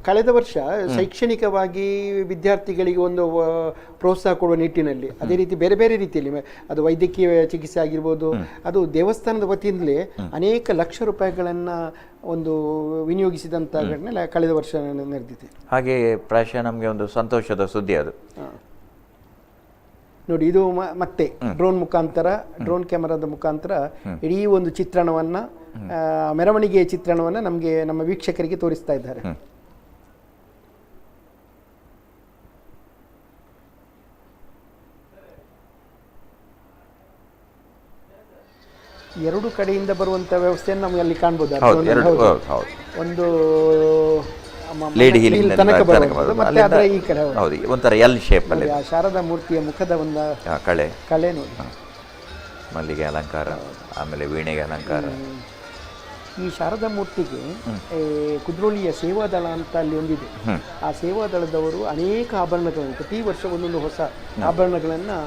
S20: ಕಳೆದ ವರ್ಷ ಶೈಕ್ಷಣಿಕವಾಗಿ ವಿದ್ಯಾರ್ಥಿಗಳಿಗೆ ಒಂದು ಪ್ರೋತ್ಸಾಹ ಕೊಡುವ ನಿಟ್ಟಿನಲ್ಲಿ, ಅದೇ ರೀತಿ ಬೇರೆ ಬೇರೆ ರೀತಿಯಲ್ಲಿ, ಅದು ವೈದ್ಯಕೀಯ ಚಿಕಿತ್ಸೆ ಆಗಿರ್ಬೋದು, ಅದು ದೇವಸ್ಥಾನದ ವತಿಯಿಂದಲೇ ಅನೇಕ ಲಕ್ಷ ರೂಪಾಯಿಗಳನ್ನು ಒಂದು ವಿನಿಯೋಗಿಸಿದಂಥ ಘಟನೆ ಕಳೆದ ವರ್ಷ ನಡೆದಿದೆ.
S5: ಹಾಗೆ ಪ್ರಾಯಶಃ ನಮಗೆ ಒಂದು ಸಂತೋಷದ ಸುದ್ದಿ ಅದು.
S20: ನೋಡಿ, ಇದು ಮತ್ತೆ ಡ್ರೋನ್ ಮುಖಾಂತರ, ಡ್ರೋನ್ ಕ್ಯಾಮರಾದ ಮುಖಾಂತರ ಇಡೀ ಒಂದು ಚಿತ್ರಣವನ್ನು, ಮೆರವಣಿಗೆಯ ಚಿತ್ರಣವನ್ನು ನಮಗೆ, ನಮ್ಮ ವೀಕ್ಷಕರಿಗೆ ತೋರಿಸ್ತಾ ಇದ್ದಾರೆ. ಎರಡು ಕಡೆಯಿಂದ ಬರುವಂತ ವ್ಯವಸ್ಥೆಯನ್ನು ನಮಗೆ ಅಲ್ಲಿ ಕಾಣಬಹುದು. ಒಂದು ತನಕ ಬರುವಂತದ್ದು, ಮತ್ತೆ ಅದರ ಈ ಕಡೆ
S5: ಒಂಥರ ಎಲ್ ಶೇಪ್ ಅಲ್ಲಿ
S20: ಶಾರದಾ ಮೂರ್ತಿಯ ಮುಖದ ಒಂದು
S5: ಕಳೆ
S20: ಕಳೆ ನೋಡಿ,
S5: ಮಲ್ಲಿಗೆ ಅಲಂಕಾರ, ಆಮೇಲೆ ವೀಣೆಗೆ ಅಲಂಕಾರ.
S20: ಈ ಶಾರದಾ ಮೂರ್ತಿಗೆ ಕುದ್ರೋಳಿಯ ಸೇವಾದಳ ಅಂತ ಅಲ್ಲಿ ಒಂದಿದೆ. ಆ ಸೇವಾದಳದವರು ಅನೇಕ ಆಭರಣಗಳನ್ನು ಪ್ರತಿ ವರ್ಷ ಒಂದೊಂದು ಹೊಸ ಆಭರಣಗಳನ್ನು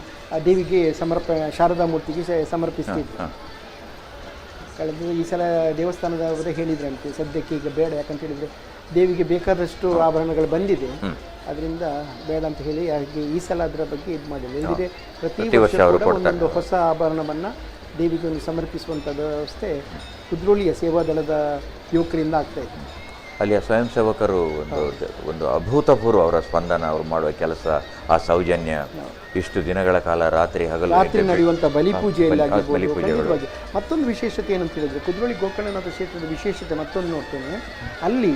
S20: ದೇವಿಗೆ ಶಾರದಾ ಮೂರ್ತಿಗೆ ಸಮರ್ಪಿಸ್ತಿದ್ರು. ಕಳೆದ ಈ ಸಲ ದೇವಸ್ಥಾನದವರೇ ಹೇಳಿದ್ರಂತೆ, ಸದ್ಯಕ್ಕೆ ಈಗ ಬೇಡ, ಯಾಕಂತ ಹೇಳಿದರೆ ದೇವಿಗೆ ಬೇಕಾದಷ್ಟು ಆಭರಣಗಳು ಬಂದಿದೆ, ಅದರಿಂದ ಬೇಡ ಅಂತ ಹೇಳಿ ಹಾಗೆ ಈ ಸಲ ಅದರ ಬಗ್ಗೆ ಇದು ಮಾಡಿಲ್ಲ. ಇಲ್ಲದಿದ್ರೆ ಪ್ರತಿ ವರ್ಷ ಕೂಡ ಒಂದೊಂದು ಹೊಸ ಆಭರಣವನ್ನು ದೇವಿಗೆ ಒಂದು ಸಮರ್ಪಿಸುವಂಥ ವ್ಯವಸ್ಥೆ ಕುದ್ರೋಳಿಯ ಸೇವಾದಳದ ಯುವಕರಿಂದ ಆಗ್ತಾ ಇದೆ.
S5: ಅಲ್ಲಿಯ ಸ್ವಯಂ ಸೇವಕರು ಒಂದು ಒಂದು ಅಭೂತಪೂರ್ವ ಅವರ ಸ್ಪಂದನ, ಅವರು ಮಾಡುವ ಕೆಲಸ, ಆ ಸೌಜನ್ಯ, ಇಷ್ಟು ದಿನಗಳ ಕಾಲ ರಾತ್ರಿ ಹಗಲು
S20: ರಾತ್ರಿ ನಡೆಯುವಂಥ ಬಲಿಪೂಜೆಯಲ್ಲಿ ಆಗಿರ್ಬೋದು. ಮತ್ತೊಂದು ವಿಶೇಷತೆ ಏನಂತ ಹೇಳಿದರೆ, ಕುದ್ರೋಳಿ ಗೋಕರ್ಣನಾಥ ಕ್ಷೇತ್ರದ ವಿಶೇಷತೆ ಮತ್ತೊಂದು ನೋಡ್ತೇನೆ, ಅಲ್ಲಿ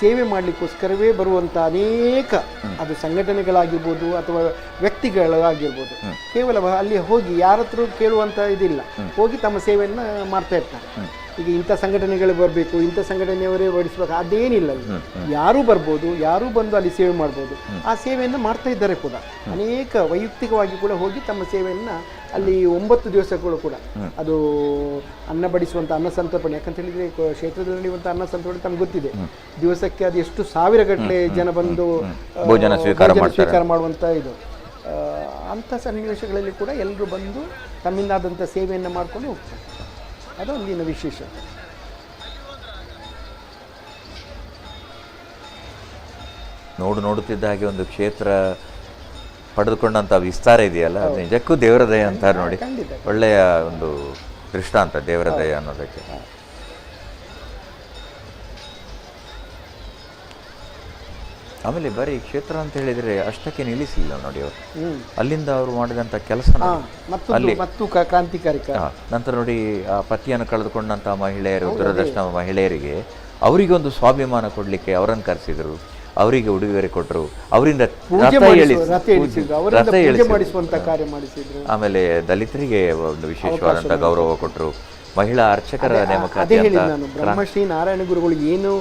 S20: ಸೇವೆ ಮಾಡಲಿಕ್ಕೋಸ್ಕರವೇ ಬರುವಂಥ ಅನೇಕ, ಅದು ಸಂಘಟನೆಗಳಾಗಿರ್ಬೋದು ಅಥವಾ ವ್ಯಕ್ತಿಗಳಾಗಿರ್ಬೋದು, ಕೇವಲ ಅಲ್ಲಿ ಹೋಗಿ ಯಾರ ಹತ್ರ ಕೇಳುವಂಥ ಇದಿಲ್ಲ, ಹೋಗಿ ತಮ್ಮ ಸೇವೆಯನ್ನು ಮಾಡ್ತಾ ಇರ್ತಾರೆ. ಈಗ ಇಂಥ ಸಂಘಟನೆಗಳು ಬರಬೇಕು, ಇಂಥ ಸಂಘಟನೆಯವರೇ ಬಡಿಸ್ಬೇಕು ಅದೇನಿಲ್ಲ, ಅಲ್ಲಿ ಯಾರೂ ಬರ್ಬೋದು, ಯಾರೂ ಬಂದು ಅಲ್ಲಿ ಸೇವೆ ಮಾಡ್ಬೋದು. ಆ ಸೇವೆಯನ್ನು ಮಾಡ್ತಾ ಇದ್ದಾರೆ ಕೂಡ. ಅನೇಕ ವೈಯಕ್ತಿಕವಾಗಿ ಕೂಡ ಹೋಗಿ ತಮ್ಮ ಸೇವೆಯನ್ನು ಅಲ್ಲಿ 9 ದಿವಸಗಳು ಕೂಡ ಅದು ಅನ್ನ ಬಡಿಸುವಂಥ ಅನ್ನ ಸಂತರ್ಪಣೆ, ಯಾಕಂತ ಹೇಳಿದರೆ ಕ್ಷೇತ್ರದಲ್ಲಿ ನಡೆಯುವಂಥ ಅನ್ನ ಸಂತರ್ಪಣೆ ತಮ್ಗೆ ಗೊತ್ತಿದೆ, ದಿವಸಕ್ಕೆ ಅದು ಎಷ್ಟು ಸಾವಿರ ಗಟ್ಟಲೆ ಜನ ಬಂದು
S5: ಭೋಜನ
S20: ಸ್ವೀಕಾರ ಮಾಡುವಂಥ ಇದು. ಅಂಥ ಸನ್ನಿವೇಶಗಳಲ್ಲಿ ಕೂಡ ಎಲ್ಲರೂ ಬಂದು ತಮ್ಮಿಂದಾದಂಥ ಸೇವೆಯನ್ನು ಮಾಡಿಕೊಂಡು ಹೋಗ್ತಾರೆ. ಅದು ಅಲ್ಲಿನ ವಿಶೇಷ.
S5: ನೋಡುತ್ತಿದ್ದ ಹಾಗೆ ಒಂದು ಕ್ಷೇತ್ರ ಪಡೆದುಕೊಂಡಂಥ ವಿಸ್ತಾರ ಇದೆಯಲ್ಲ, ಅದು ನಿಜಕ್ಕೂ ದೇವರ ದಯ ಅಂತಾರೆ ನೋಡಿ. ಒಳ್ಳೆಯ ಒಂದು ದೃಷ್ಟಾಂತ ದೇವರ ದಯ ಅನ್ನೋದಕ್ಕೆ. ಆಮೇಲೆ ಬರೀ ಕ್ಷೇತ್ರ ಅಂತ ಹೇಳಿದ್ರೆ ಅಷ್ಟಕ್ಕೆ ನಿಲ್ಲಿಸಲಿಲ್ಲ ನೋಡಿ ಅವರು. ಅಲ್ಲಿಂದ ಅವರು ಮಾಡಿದಂಥ ಕೆಲಸ
S20: ಅಲ್ಲಿ ಮತ್ತು ಕ್ರಾಂತಿಕಾರಿಕ.
S5: ನಂತರ ನೋಡಿ, ಆ ಪತಿಯನ್ನು ಕಳೆದುಕೊಂಡಂಥ ಮಹಿಳೆಯರು, ದುರದರ್ಶನ ಮಹಿಳೆಯರಿಗೆ ಅವರಿಗೊಂದು ಸ್ವಾಭಿಮಾನ ಕೊಡಲಿಕ್ಕೆ ಅವರನ್ನು ಕರೆಸಿದರು. ಅವರಿಗೆ ಉಡುಗೊರೆ ಕೊಟ್ಟರು. ಅವರಿಂದ
S20: ಪೂಜೆ
S5: ರಥ
S20: ಮಾಡಿಸುವ- ರಥ ಎಳಿಸಿದ್ರು. ಅವರಿಂದ
S5: ರಥ
S20: ಪೂಜೆ
S5: ಎಳಿಸಿದ್ರು.
S20: ಮಾಡಿಸುವಂತ ಕಾರ್ಯ ಮಾಡಿಸಿದ್ರು.
S5: ಆಮೇಲೆ ದಲಿತರಿಗೆ ಒಂದು ವಿಶೇಷವಾದಂಥ ಗೌರವ ಕೊಟ್ಟರು. ಮಹಿಳಾ ಅರ್ಚಕರ ನೇಮಕಾತಿ
S20: ಅದೇ
S5: ಅಂತ
S20: ಹೇಳಿದ್ದು ನಾನು, ಬ್ರಹ್ಮಶ್ರೀ ನಾರಾಯಣ ಗುರುಗಳು ಏನು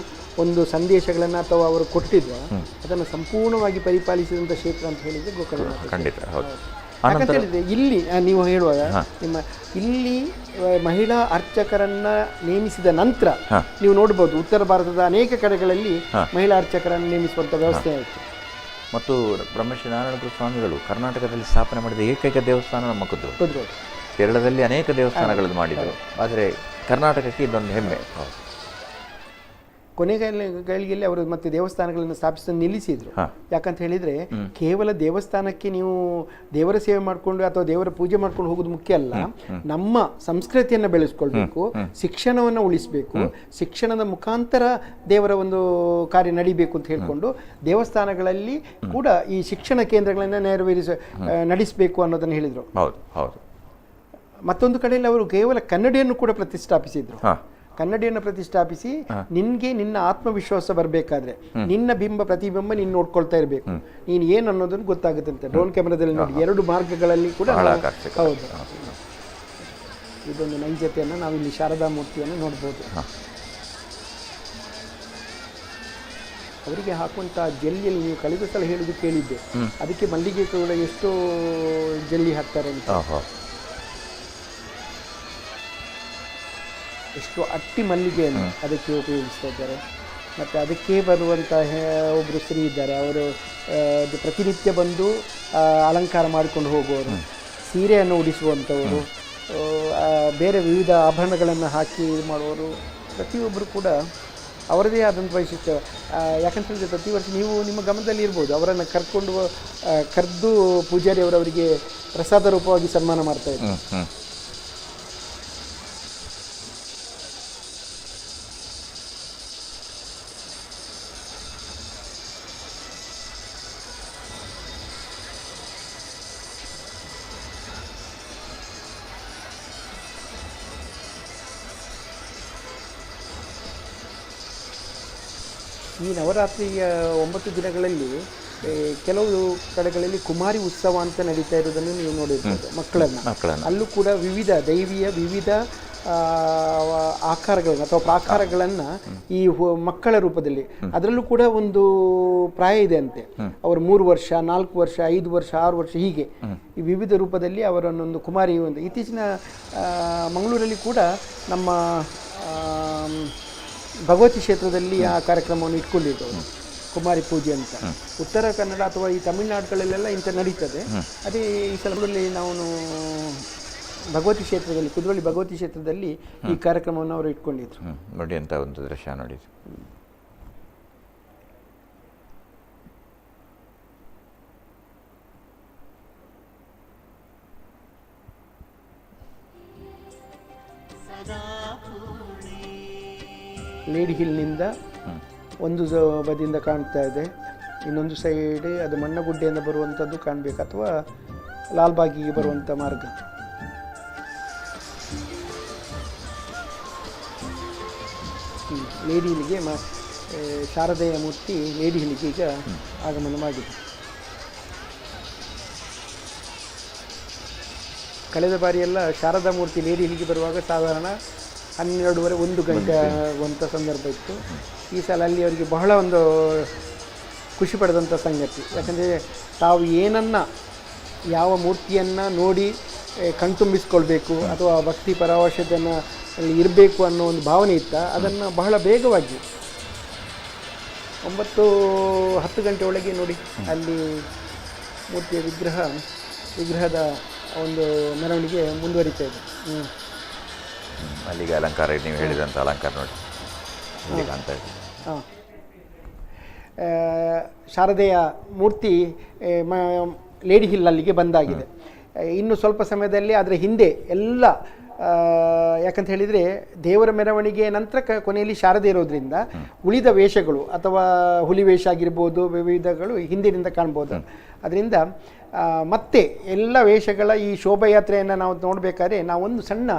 S20: ಒಂದು ಸಂದೇಶಗಳನ್ನು ಅಥವಾ ಅವರು ಕೊಟ್ಟಿದ್ರು ಅದನ್ನು ಸಂಪೂರ್ಣವಾಗಿ ಪರಿಪಾಲಿಸಿದಂಥ ಕ್ಷೇತ್ರ ಅಂತ ಹೇಳಿದ್ರೆ ಗೋಕರ್ಣನಾಥ.
S5: ಖಂಡಿತ ಹೌದು.
S20: ಯಾಕಂತ
S5: ಆನಂತರ
S20: ಹೇಳಿದ್ರೆ ಇಲ್ಲಿ ನೀವು ಹೇಳುವಾಗ ನಿಮ್ಮ ಇಲ್ಲಿ ಮಹಿಳಾ ಅರ್ಚಕರನ್ನ ನೇಮಿಸಿದ ನಂತರ ನೀವು ನೋಡ್ಬೋದು ಉತ್ತರ ಭಾರತದ ಅನೇಕ ಕಡೆಗಳಲ್ಲಿ ಮಹಿಳಾ ಅರ್ಚಕರನ್ನು ನೇಮಿಸುವಂತ ವ್ಯವಸ್ಥೆ ಆಯಿತು.
S5: ಮತ್ತು ಬ್ರಹ್ಮಶ್ರೀ ನಾರಾಯಣ ಗುರು ಸ್ವಾಮಿಗಳು ಕರ್ನಾಟಕದಲ್ಲಿ ಸ್ಥಾಪನೆ ಮಾಡಿದ ಏಕೈಕ ದೇವಸ್ಥಾನ ನಮ್ಮ ಕುದ್ರೋಳಿ.
S20: ಕುದ್ರೋಳಿ.
S5: ಕೇರಳದಲ್ಲಿ ಅನೇಕ ದೇವಸ್ಥಾನಗಳನ್ನು ಮಾಡಿದರು, ಆದರೆ ಕರ್ನಾಟಕಕ್ಕೆ ಇದೊಂದು ಹೆಮ್ಮೆ.
S20: ಕೊನೆಗಳಿಗೆಲ್ಲಿ ಅವರು ಮತ್ತೆ ದೇವಸ್ಥಾನಗಳನ್ನು ಸ್ಥಾಪಿಸಿ ನಿಲ್ಲಿಸಿದ್ರು. ಯಾಕಂತ ಹೇಳಿದ್ರೆ ಕೇವಲ ದೇವಸ್ಥಾನಕ್ಕೆ ನೀವು ದೇವರ ಸೇವೆ ಮಾಡಿಕೊಂಡು ಅಥವಾ ದೇವರ ಪೂಜೆ ಮಾಡ್ಕೊಂಡು ಹೋಗೋದು ಮುಖ್ಯ ಅಲ್ಲ, ನಮ್ಮ ಸಂಸ್ಕೃತಿಯನ್ನು ಬೆಳೆಸ್ಕೊಳ್ಬೇಕು, ಶಿಕ್ಷಣವನ್ನು ಉಳಿಸಬೇಕು, ಶಿಕ್ಷಣದ ಮುಖಾಂತರ ದೇವರ ಒಂದು ಕಾರ್ಯ ನಡಿಬೇಕು ಅಂತ ಹೇಳ್ಕೊಂಡು ದೇವಸ್ಥಾನಗಳಲ್ಲಿ ಕೂಡ ಈ ಶಿಕ್ಷಣ ಕೇಂದ್ರಗಳನ್ನು ನೆರವೇರಿಸ ನಡೆಸಬೇಕು ಅನ್ನೋದನ್ನು ಹೇಳಿದರು.
S5: ಹೌದು ಹೌದು.
S20: ಮತ್ತೊಂದು ಕಡೆಯಲ್ಲಿ ಅವರು ಕೇವಲ ಕನ್ನಡಿಯನ್ನು ಕೂಡ ಪ್ರತಿಷ್ಠಾಪಿಸಿದ್ರು. ಕನ್ನಡಿಯನ್ನು ಪ್ರತಿಷ್ಠಾಪಿಸಿ ನಿನ್ಗೆ ನಿನ್ನ ಆತ್ಮವಿಶ್ವಾಸ ಬರಬೇಕಾದ್ರೆ ನಿನ್ನ ಬಿಂಬ ಪ್ರತಿಬಿಂಬ ನೀನು ನೋಡ್ಕೊಳ್ತಾ ಇರಬೇಕು, ನೀನು ಏನು ಅನ್ನೋದನ್ನು ಗೊತ್ತಾಗುತ್ತಂತೆ. ಡ್ರೋನ್ ಕ್ಯಾಮೆರಾದಲ್ಲಿ ನೋಡಿ ಎರಡು ಮಾರ್ಗಗಳಲ್ಲಿ ಕೂಡ ಹೌದು, ಇದೊಂದು ನೈಜತೆಯನ್ನು ನಾವಿಲ್ಲಿ ಶಾರದಾ ಮೂರ್ತಿಯನ್ನು ನೋಡ್ಬೋದು. ಅವರಿಗೆ ಹಾಕುವಂಥ ಜೆಲ್ಲಿಯಲ್ಲಿ ನೀವು ಕಳೆದ ಸಲ ಹೇಳುವುದು ಕೇಳಿದ್ದೆ, ಅದಕ್ಕೆ ಮಲ್ಲಿಗೆ ಕೂಡ ಎಷ್ಟು ಜೆಲ್ಲಿ ಹಾಕ್ತಾರೆ ಅಂತ, ಎಷ್ಟು ಅಟ್ಟಿ ಮಲ್ಲಿಗೆಯನ್ನು ಅದಕ್ಕೆ ಉಪಯೋಗಿಸ್ತಾ ಇದ್ದಾರೆ. ಮತ್ತು ಅದಕ್ಕೆ ಬರುವಂಥ ಒಬ್ಬರು ಸ್ತ್ರೀ ಇದ್ದಾರೆ, ಅವರು ಪ್ರತಿನಿತ್ಯ ಬಂದು ಅಲಂಕಾರ ಮಾಡಿಕೊಂಡು ಹೋಗುವವರು, ಸೀರೆಯನ್ನು ಉಡಿಸುವಂಥವರು, ಬೇರೆ ವಿವಿಧ ಆಭರಣಗಳನ್ನು ಹಾಕಿ ಇದು ಮಾಡುವವರು, ಪ್ರತಿಯೊಬ್ಬರು ಕೂಡ ಅವರದೇ ಆದಂಥ ವೈಶಿಷ್ಟ್ಯ. ಯಾಕಂತ ಹೇಳಿದರೆ ಪ್ರತಿ ವರ್ಷ ನೀವು ನಿಮ್ಮ ಗಮನದಲ್ಲಿ ಇರ್ಬೋದು, ಅವರನ್ನು ಕರ್ಕೊಂಡು ಕರೆದು ಪೂಜಾರಿಯವರು ಅವರಿಗೆ ಪ್ರಸಾದ ರೂಪವಾಗಿ ಸನ್ಮಾನ ಮಾಡ್ತಾ ಇದ್ದಾರೆ. ಈ ನವರಾತ್ರಿಯ 9 ದಿನಗಳಲ್ಲಿ ಕೆಲವು ಕಡೆಗಳಲ್ಲಿ ಕುಮಾರಿ ಉತ್ಸವ ಅಂತ ನಡೀತಾ ಇರೋದನ್ನು ನೀವು ನೋಡಿರ್ಬೋದು. ಮಕ್ಕಳನ್ನು ಅಲ್ಲೂ ಕೂಡ ವಿವಿಧ ದೈವಿಯ ವಿವಿಧ ಆಕಾರಗಳನ್ನು ಅಥವಾ ಪ್ರಾಕಾರಗಳನ್ನು ಈ ಮಕ್ಕಳ ರೂಪದಲ್ಲಿ, ಅದರಲ್ಲೂ ಕೂಡ ಒಂದು ಪ್ರಾಯ ಇದೆ ಅಂತೆ, ಅವರು 3 ವರ್ಷ, 4 ವರ್ಷ, 5 ವರ್ಷ, 6 ವರ್ಷ ಹೀಗೆ ಈ ವಿವಿಧ ರೂಪದಲ್ಲಿ ಅವರನ್ನೊಂದು ಕುಮಾರಿ ಒಂದು ಇತ್ತೀಚಿನ ಮಂಗಳೂರಲ್ಲಿ ಕೂಡ ನಮ್ಮ ಭಗವತಿ ಕ್ಷೇತ್ರದಲ್ಲಿ ಆ ಕಾರ್ಯಕ್ರಮವನ್ನು ಇಟ್ಕೊಂಡಿದ್ದು ಕುಮಾರಿ ಪೂಜೆ ಅಂತ. ಉತ್ತರ ಕನ್ನಡ ಅಥವಾ ಈ ತಮಿಳುನಾಡುಗಳಲ್ಲೆಲ್ಲ ಇಂಥ ನಡೀತದೆ. ಅದೇ ಈ ಸಲಗಳಲ್ಲಿ ನಾವು ಭಗವತಿ ಕ್ಷೇತ್ರದಲ್ಲಿ, ಕುದ್ರೋಳಿ ಭಗವತಿ ಕ್ಷೇತ್ರದಲ್ಲಿ ಈ ಕಾರ್ಯಕ್ರಮವನ್ನು ಅವರು ಇಟ್ಕೊಂಡಿದ್ರು.
S5: ನೋಡಿ ಅಂತ ಒಂದು ದೃಶ್ಯ ನೋಡಿ.
S20: ಲೇಡಿ ಹಿಲ್ನಿಂದ ಒಂದು ಬದಿಯಿಂದ ಕಾಣ್ತಾ ಇದೆ, ಇನ್ನೊಂದು ಸೈಡ್ ಅದು ಮಣ್ಣಗುಡ್ಡೆಯಿಂದ ಬರುವಂಥದ್ದು ಕಾಣಬೇಕು, ಅಥವಾ ಲಾಲ್ಬಾಗಿಗೆ ಬರುವಂಥ ಮಾರ್ಗ. ಲೇಡಿ ಹಿಲ್ಗೆ ಶಾರದೆಯ ಮೂರ್ತಿ ಲೇಡಿ ಹಿಲ್ಗೆ ಈಗ ಆಗಮನವಾಗಿದೆ. ಕಳೆದ ಬಾರಿಯೆಲ್ಲ ಶಾರದಾ ಮೂರ್ತಿ ಲೇಡಿ ಹಿಲ್ಗೆ ಬರುವಾಗ ಸಾಧಾರಣ 12:30 1 ಗಂಟೆ ಆಗುವಂಥ ಸಂದರ್ಭ ಇತ್ತು. ಈ ಸಲ ಅಲ್ಲಿ ಅವರಿಗೆ ಬಹಳ ಒಂದು ಖುಷಿ ಪಡೆದಂಥ ಸಂಗತಿ. ಯಾಕಂದರೆ ತಾವು ಏನನ್ನು ಯಾವ ಮೂರ್ತಿಯನ್ನು ನೋಡಿ ಕಣ್ತುಂಬಿಸ್ಕೊಳ್ಬೇಕು ಅಥವಾ ಭಕ್ತಿ ಪರವಶತೆಯನ್ನು ಅಲ್ಲಿ ಇರಬೇಕು ಅನ್ನೋ ಒಂದು ಭಾವನೆ ಇತ್ತ, ಅದನ್ನು ಬಹಳ ಬೇಗವಾಗಿ 9-10 ಗಂಟೆ ಒಳಗೆ ನೋಡಿ ಅಲ್ಲಿ ಮೂರ್ತಿಯ ವಿಗ್ರಹದ ಒಂದು ಮೆರವಣಿಗೆ ಮುಂದುವರಿತಾ ಇದೆ.
S5: ಅಲ್ಲಿಗೆ ಅಲಂಕಾರ, ನೀವು ಹೇಳಿದಂಥ ಅಲಂಕಾರ ನೋಡಿ ಇಲ್ಲಿ ಕಾಣ್ತಾ ಇದೆ.
S20: ಹಾಂ, ಶಾರದೆಯ ಮೂರ್ತಿ ಲೇಡಿ ಹಿಲ್ ಅಲ್ಲಿಗೆ ಬಂದಾಗಿದೆ. ಇನ್ನು ಸ್ವಲ್ಪ ಸಮಯದಲ್ಲಿ ಅದರ ಹಿಂದೆ ಎಲ್ಲ, ಯಾಕಂತ ಹೇಳಿದರೆ ದೇವರ ಮೆರವಣಿಗೆ ನಂತರ ಕೊನೆಯಲ್ಲಿ ಶಾರದೆ ಇರೋದ್ರಿಂದ ಉಳಿದ ವೇಷಗಳು ಅಥವಾ ಹುಲಿ ವೇಷ ಆಗಿರ್ಬೋದು, ವಿವಿಧಗಳು ಹಿಂದಿನಿಂದ ಕಾಣ್ಬೋದು. ಅದರಿಂದ ಮತ್ತೆ ಎಲ್ಲ ವೇಷಗಳ ಈ ಶೋಭಾಯಾತ್ರೆಯನ್ನು ನಾವು ನೋಡಬೇಕಾದ್ರೆ ನಾವೊಂದು ಸಣ್ಣ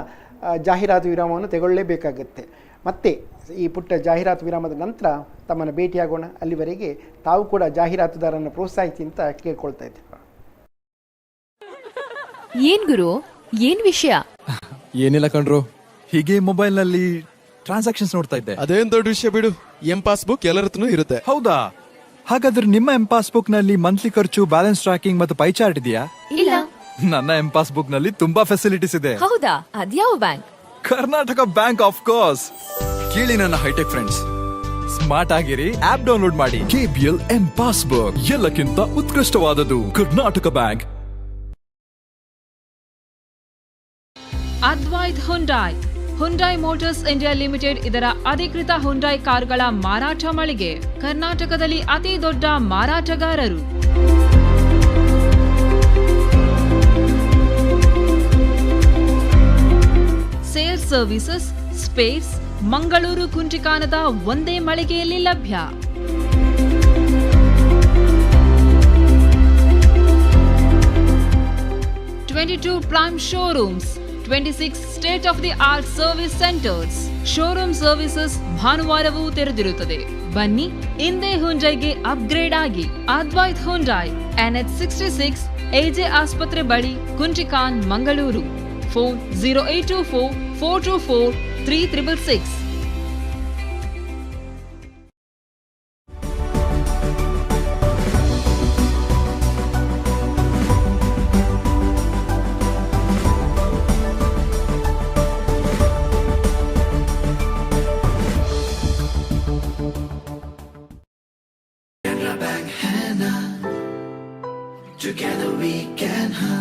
S20: ಜಾಹೀರಾತು ವಿರಾಮವನ್ನು ತಗೊಳ್ಳೇಬೇಕಾಗತ್ತೆ. ಮತ್ತೆ ಈ ಪುಟ್ಟ ಜಾಹೀರಾತು ವಿರಾಮದ ನಂತರ ತಮ್ಮನ್ನು ಭೇಟಿಯಾಗೋಣ. ಅಲ್ಲಿವರೆಗೆ ತಾವು ಕೂಡ ಜಾಹೀರಾತುದಾರರನ್ನು ಪ್ರೋತ್ಸಾಹಿಸಿ ಅಂತ ಕೇಳ್ಕೊಳ್ತಾ ಇದ್ದೆ.
S14: ಏನ್ ಗುರು, ಏನ್ ವಿಷಯ?
S2: ಏನಿಲ್ಲ ಕಣ್ರು, ಹೀಗೆ ಮೊಬೈಲ್ ನಲ್ಲಿ ಟ್ರಾನ್ಸಾಕ್ಷನ್ಸ್ ನೋಡ್ತಾ ಇದ್ದೆ.
S15: ಅದೇನ್ ದೊಡ್ಡ ವಿಷಯ ಬಿಡು, ಎಂ ಪಾಸ್ಬುಕ್ ಎಲ್ಲರತ್ನೂ ಇರುತ್ತೆ.
S2: ಹೌದಾ? ಹಾಗಾದ್ರೆ ನಿಮ್ಮ ಎಂ ಪಾಸ್ಬುಕ್ ನಲ್ಲಿ ಮಂತ್ಲಿ ಖರ್ಚು, ಬ್ಯಾಲೆನ್ಸ್ ಟ್ರ್ಯಾಕಿಂಗ್ ಮತ್ತು ಪೈ ಚಾರ್ಟ್ ಇದೆಯಾ?
S14: ಇಲ್ಲ.
S2: ನನ್ನ ಎಂ ಪಾಸ್ಬುಕ್ ನಲ್ಲಿ ತುಂಬಾ ಫೆಸಿಲಿಟೀಸ್ ಇದೆ.
S14: ಹೌದಾ? ಅದ್ಯಾವ bank?
S2: Karnataka bank of course. ಕೇಳಿ ನನ್ನ ಹೈಟೆಕ್ ಫ್ರೆಂಡ್ಸ್, ಸ್ಮಾರ್ಟ್ ಆಗಿರಿ, ಆಪ್ ಡೌನ್ಲೋಡ್ ಮಾಡಿ.
S6: ಕೆಬಿಎಲ್ ಎಂ ಪಾಸ್ಬುಕ್ ಎಲ್ಲಕ್ಕಿಂತ ಉತ್ಕೃಷ್ಟವಾದದ್ದು. Karnataka bank.
S11: Advait Hyundai, Hyundai Motors India Limited ಇದರ ಅಧಿಕೃತ ಹುಂಡೈ ಕಾರುಗಳ ಮಾರಾಟ ಮಳಿಗೆ, ಕರ್ನಾಟಕದಲ್ಲಿ ಅತಿ ದೊಡ್ಡ ಮಾರಾಟಗಾರರು. ಸೇಲ್ಸ್ ಸರ್ವಿಸಸ್, ಸ್ಪೇಸ್, ಮಂಗಳೂರು ಕುಂಟಿಕಾನದ ಒಂದೇ ಮಳಿಗೆಯಲ್ಲಿ ಲಭ್ಯ. 22 prime showrooms, 26 state of the art service centres, showroom services ಭಾನುವಾರವೂ ತೆರೆದಿರುತ್ತದೆ. ಬನ್ನಿ ಇಂದೇ ಹುಂಡೈಗೆ ಅಪ್ಗ್ರೇಡ್ ಆಗಿ. ಅದ್ವೈತ್ ಹುಂಡೈ, ಎನ್ಎಚ್ 66, ಎಜೆ ಆಸ್ಪತ್ರೆ ಬಳಿ, Kuntikan, Mangaluru. Phone 0824 424 3666.
S21: Canara bank है ना, together we can, हाँ.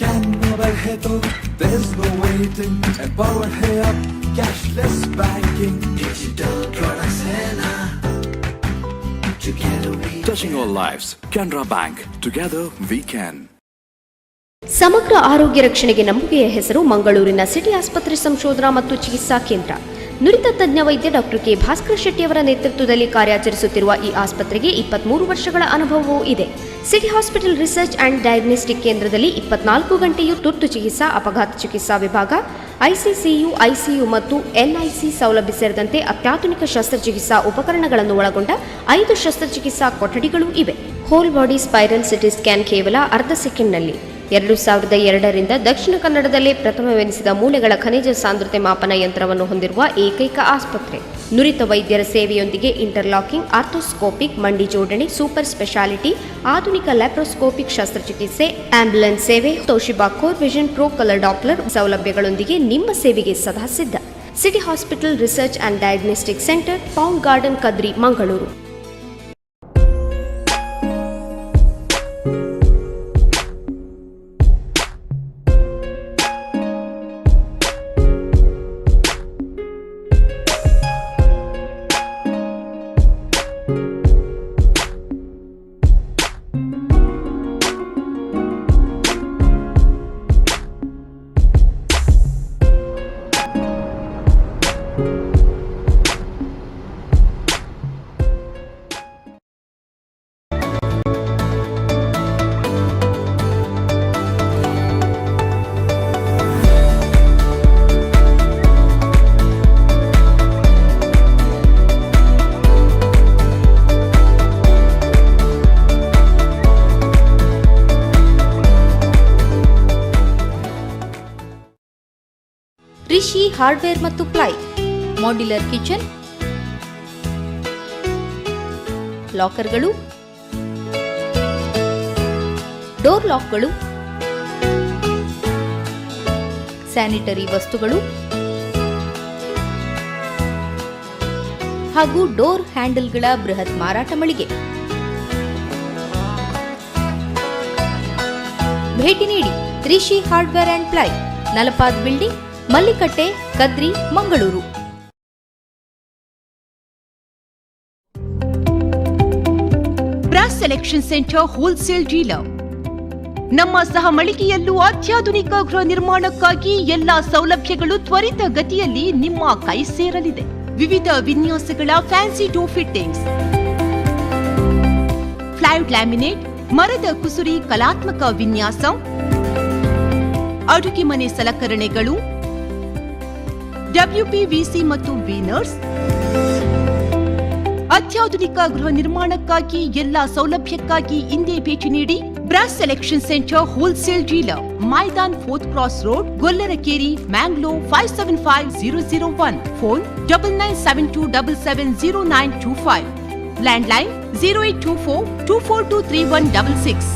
S6: Can mobile है तो there's no waiting, empowered है अब cashless banking,
S21: digital products है ना, together we
S6: touching all lives. Canara Bank, together we can.
S8: ಸಮಗ್ರ ಆರೋಗ್ಯ ರಕ್ಷಣೆಗೆ ನಂಬುಗೆಯ ಹೆಸರು ಮಂಗಳೂರಿನ ಸಿಟಿ ಆಸ್ಪತ್ರೆ ಸಂಶೋಧನಾ ಮತ್ತು ಚಿಕಿತ್ಸಾ ಕೇಂದ್ರ. ನುರಿತ ತಜ್ಞ ವೈದ್ಯ ಡಾಕ್ಟರ್ ಕೆ ಭಾಸ್ಕರ್ ಶೆಟ್ಟಿಯವರ ನೇತೃತ್ವದಲ್ಲಿ ಕಾರ್ಯಾಚರಿಸುತ್ತಿರುವ ಈ ಆಸ್ಪತ್ರೆಗೆ 23 ವರ್ಷಗಳ ಅನುಭವವೂ ಇದೆ. City hospital research and diagnostic ಕೇಂದ್ರದಲ್ಲಿ 24 ಗಂಟೆಯೂ ತುರ್ತು ಚಿಕಿತ್ಸಾ, ಅಪಘಾತ ಚಿಕಿತ್ಸಾ ವಿಭಾಗ, ಐಸಿಸಿಯು, ಐಸಿಯು ಮತ್ತು ಎನ್ಐಸಿ ಸೌಲಭ್ಯ ಸೇರಿದಂತೆ ಅತ್ಯಾಧುನಿಕ ಶಸ್ತ್ರಚಿಕಿತ್ಸಾ ಉಪಕರಣಗಳನ್ನು ಒಳಗೊಂಡ 5 ಶಸ್ತ್ರಚಿಕಿತ್ಸಾ ಕೊಠಡಿಗಳೂ ಇವೆ. Whole body spiral CT scan ಕೇವಲ ಅರ್ಧ ಸೆಕೆಂಡ್ನಲ್ಲಿ. 2002ರಿಂದ ದಕ್ಷಿಣ ಕನ್ನಡದಲ್ಲೇ ಪ್ರಥಮವೆನಿಸಿದ ಮೂಳೆಗಳ ಖನಿಜ ಸಾಂದ್ರತೆ ಮಾಪನ ಯಂತ್ರವನ್ನು ಹೊಂದಿರುವ ಏಕೈಕ ಆಸ್ಪತ್ರೆ. ನುರಿತ ವೈದ್ಯರ ಸೇವೆಯೊಂದಿಗೆ ಇಂಟರ್ಲಾಕಿಂಗ್, ಆರ್ಥೋಸ್ಕೋಪಿಕ್, ಮಂಡಿ ಜೋಡಣೆ, ಸೂಪರ್ ಸ್ಪೆಷಾಲಿಟಿ, ಆಧುನಿಕ ಲ್ಯಾಪ್ರೋಸ್ಕೋಪಿಕ್ ಶಸ್ತ್ರಚಿಕಿತ್ಸೆ, ಆಂಬ್ಯುಲೆನ್ಸ್ ಸೇವೆ, Toshiba core vision pro colour Doppler ಸೌಲಭ್ಯಗಳೊಂದಿಗೆ ನಿಮ್ಮ ಸೇವೆಗೆ ಸದಾ ಸಿದ್ಧ. City hospital research and diagnostic centre, Pound Garden, Kadri, Mangaluru.
S19: Rishi hardware ಮತ್ತು ಪ್ಲೈ, ಮಾಡ್ಯುಲರ್ ಕಿಚನ್, ಲಾಕರ್ಗಳು, ಡೋರ್ ಲಾಕ್ಗಳು, ಸ್ಯಾನಿಟರಿ ವಸ್ತುಗಳು ಹಾಗೂ ಡೋರ್ ಹ್ಯಾಂಡಲ್ಗಳ ಬೃಹತ್ ಮಾರಾಟ ಮಳಿಗೆ. ಭೇಟಿ ನೀಡಿ Rishi hardware and ply, Nalapad building, Mallikatte, Kadri, Mangaluru.
S17: Brass selection centre wholesale dealer. ನಮ್ಮ ಸಹ ಮಳಿಗೆಯಲ್ಲೂ ಅತ್ಯಾಧುನಿಕ ಗೃಹ ನಿರ್ಮಾಣಕ್ಕಾಗಿ ಎಲ್ಲಾ ಸೌಲಭ್ಯಗಳು ತ್ವರಿತ ಗತಿಯಲ್ಲಿ ನಿಮ್ಮ ಕೈ ಸೇರಲಿದೆ. ವಿವಿಧ ವಿನ್ಯಾಸಗಳ fancy door fittings, plywood laminate, ಮರದ ಕುಸುರಿ ಕಲಾತ್ಮಕ ವಿನ್ಯಾಸ, ಅಡುಗೆ ಮನೆ ಸಲಕರಣೆಗಳು, ಡಬ್ಲ್ಯೂಪಿವಿಸಿ ಮತ್ತು ವೀನರ್ಸ್. ಅತ್ಯಾಧುನಿಕ ಗೃಹ ನಿರ್ಮಾಣಕ್ಕಾಗಿ ಎಲ್ಲಾ ಸೌಲಭ್ಯಕ್ಕಾಗಿ ಇಂದೇ ಭೇಟಿ ನೀಡಿ Brass selection centre wholesale dealer, Maidan 4th Cross Road, Gollerakeri, Mangalore 575001. Phone 9972770925. Landline 0824 2423166.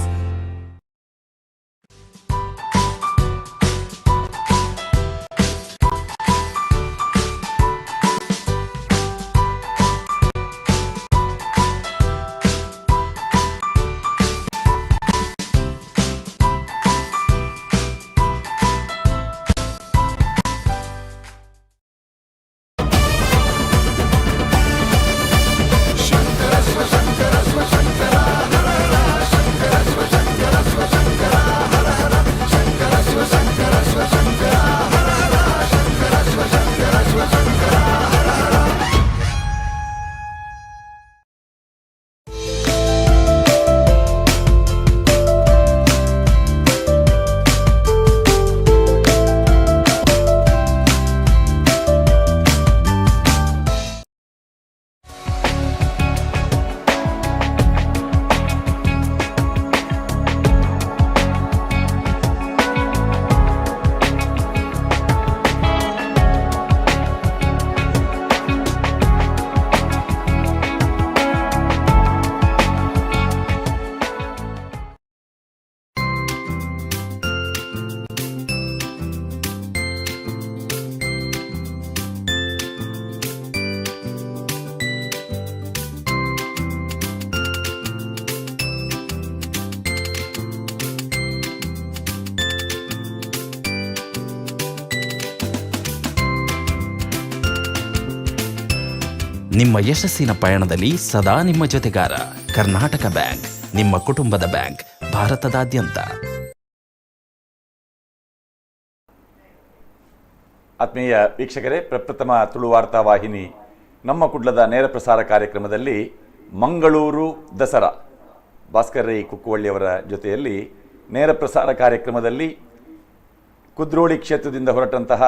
S4: ನಿಮ್ಮ ಯಶಸ್ಸಿನ ಪಯಣದಲ್ಲಿ ಸದಾ ನಿಮ್ಮ ಜೊತೆಗಾರ ಕರ್ನಾಟಕ ಬ್ಯಾಂಕ್, ನಿಮ್ಮ ಕುಟುಂಬದ ಬ್ಯಾಂಕ್, ಭಾರತದಾದ್ಯಂತ.
S27: ಆತ್ಮೀಯ ವೀಕ್ಷಕರೇ, ಪ್ರಪ್ರಥಮ ತುಳು ವಾರ್ತಾ ವಾಹಿನಿ ನಮ್ಮ ಕುಡ್ಲದ ನೇರ ಪ್ರಸಾರ ಕಾರ್ಯಕ್ರಮದಲ್ಲಿ ಮಂಗಳೂರು ದಸರಾ ಭಾಸ್ಕರ್ ರೈ ಕುಕ್ಕುವಳ್ಳಿಯವರ ಜೊತೆಯಲ್ಲಿ ನೇರ ಪ್ರಸಾರ ಕಾರ್ಯಕ್ರಮದಲ್ಲಿ ಕುದ್ರೋಳಿ ಕ್ಷೇತ್ರದಿಂದ ಹೊರಟಂತಹ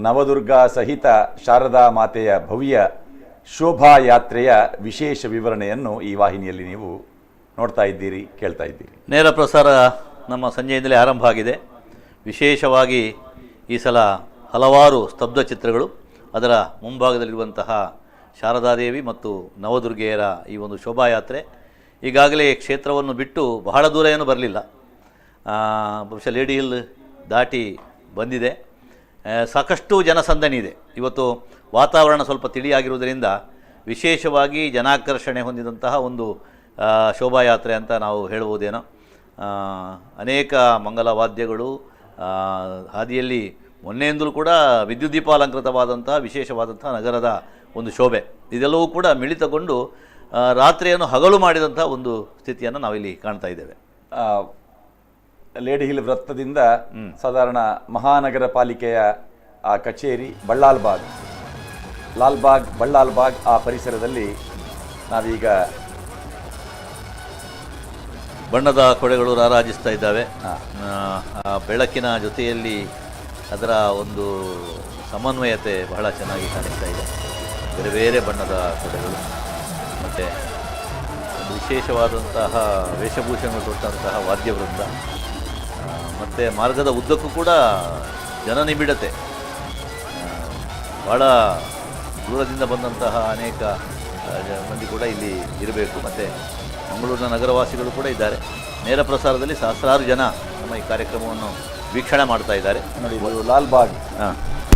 S27: ನವದುರ್ಗಾ ಸಹಿತ ಶಾರದಾ ಮಾತೆಯ ಭವ್ಯ ಶೋಭಾಯಾತ್ರೆಯ ವಿಶೇಷ ವಿವರಣೆಯನ್ನು ಈ ವಾಹಿನಿಯಲ್ಲಿ ನೀವು ನೋಡ್ತಾ ಇದ್ದೀರಿ, ಕೇಳ್ತಾ ಇದ್ದೀರಿ.
S12: ನೇರ ಪ್ರಸಾರ ನಮ್ಮ ಸಂಜೆಯಿಂದಲೇ ಆರಂಭ ಆಗಿದೆ. ವಿಶೇಷವಾಗಿ ಈ ಸಲ ಹಲವಾರು ಸ್ತಬ್ಧ ಚಿತ್ರಗಳು, ಅದರ ಮುಂಭಾಗದಲ್ಲಿರುವಂತಹ ಶಾರದಾದೇವಿ ಮತ್ತು ನವದುರ್ಗೆಯರ ಈ ಒಂದು ಶೋಭಾಯಾತ್ರೆ ಈಗಾಗಲೇ ಕ್ಷೇತ್ರವನ್ನು ಬಿಟ್ಟು ಬಹಳ ದೂರ ಏನೂ ಬರಲಿಲ್ಲ, ಬಹುಶಃ ಲೇಡಿ ಹಿಲ್ ದಾಟಿ ಬಂದಿದೆ. ಸಾಕಷ್ಟು ಜನಸಂದಣಿ ಇದೆ. ಇವತ್ತು ವಾತಾವರಣ ಸ್ವಲ್ಪ ತಿಳಿಯಾಗಿರುವುದರಿಂದ ವಿಶೇಷವಾಗಿ ಜನಾಕರ್ಷಣೆ ಹೊಂದಿದಂತಹ ಒಂದು ಶೋಭಾಯಾತ್ರೆ ಅಂತ ನಾವು ಹೇಳ್ಬೋದೇನೋ. ಅನೇಕ ಮಂಗಲವಾದ್ಯಗಳು ಹಾದಿಯಲ್ಲಿ ಮೊನ್ನೆಯಿಂದಲೂ ಕೂಡ ವಿದ್ಯುತ್ ದೀಪಾಲಂಕೃತವಾದಂತಹ ವಿಶೇಷವಾದಂತಹ ನಗರದ ಒಂದು ಶೋಭೆ, ಇದೆಲ್ಲವೂ ಕೂಡ ಮಿಳಿತಗೊಂಡು ರಾತ್ರಿಯನ್ನು ಹಗಲು ಮಾಡಿದಂಥ ಒಂದು ಸ್ಥಿತಿಯನ್ನು ನಾವಿಲ್ಲಿ ಕಾಣ್ತಾ ಇದ್ದೇವೆ.
S27: ಲೇಡಿ ಹಿಲ್ ವೃತ್ತದಿಂದ ಸಾಧಾರಣ ಮಹಾನಗರ ಪಾಲಿಕೆಯ ಆ ಕಚೇರಿ ಬಳ್ಳಾಲ್ಬಾಗ್, ಲಾಲ್ಬಾಗ್, ಬಳ್ಳಾಲ್ಬಾಗ್ ಆ ಪರಿಸರದಲ್ಲಿ ನಾವೀಗ
S12: ಬಣ್ಣದ ಕೊಡೆಗಳು ರಾರಾಜಿಸ್ತಾ ಇದ್ದಾವೆ. ಆ ಬೆಳಕಿನ ಜೊತೆಯಲ್ಲಿ ಅದರ ಒಂದು ಸಮನ್ವಯತೆ ಬಹಳ ಚೆನ್ನಾಗಿ ಕಾಣಿಸ್ತಾ ಇದೆ. ಬೇರೆ ಬೇರೆ ಬಣ್ಣದ ಕೊಡೆಗಳು ಮತ್ತು ಒಂದು ವಿಶೇಷವಾದಂತಹ ವೇಷಭೂಷಣ ತೊಟ್ಟಂತಹ ವಾದ್ಯವೃಂದ, ಮತ್ತು ಮಾರ್ಗದ ಉದ್ದಕ್ಕೂ ಕೂಡ ಜನನಿಬಿಡತೆ, ಭಾಳ ದೂರದಿಂದ ಬಂದಂತಹ ಅನೇಕ ಮಂದಿ ಕೂಡ ಇಲ್ಲಿ ಇರಬೇಕು. ಮತ್ತು ಮಂಗಳೂರಿನ ನಗರವಾಸಿಗಳು ಕೂಡ ಇದ್ದಾರೆ. ನೇರ ಪ್ರಸಾರದಲ್ಲಿ ಸಹಸ್ರಾರು ಜನ ನಮ್ಮ ಈ ಕಾರ್ಯಕ್ರಮವನ್ನು ವೀಕ್ಷಣೆ ಮಾಡ್ತಾ ಇದ್ದಾರೆ.
S27: ನೋಡಿ, ಇದು ಲಾಲ್ಬಾಗ್.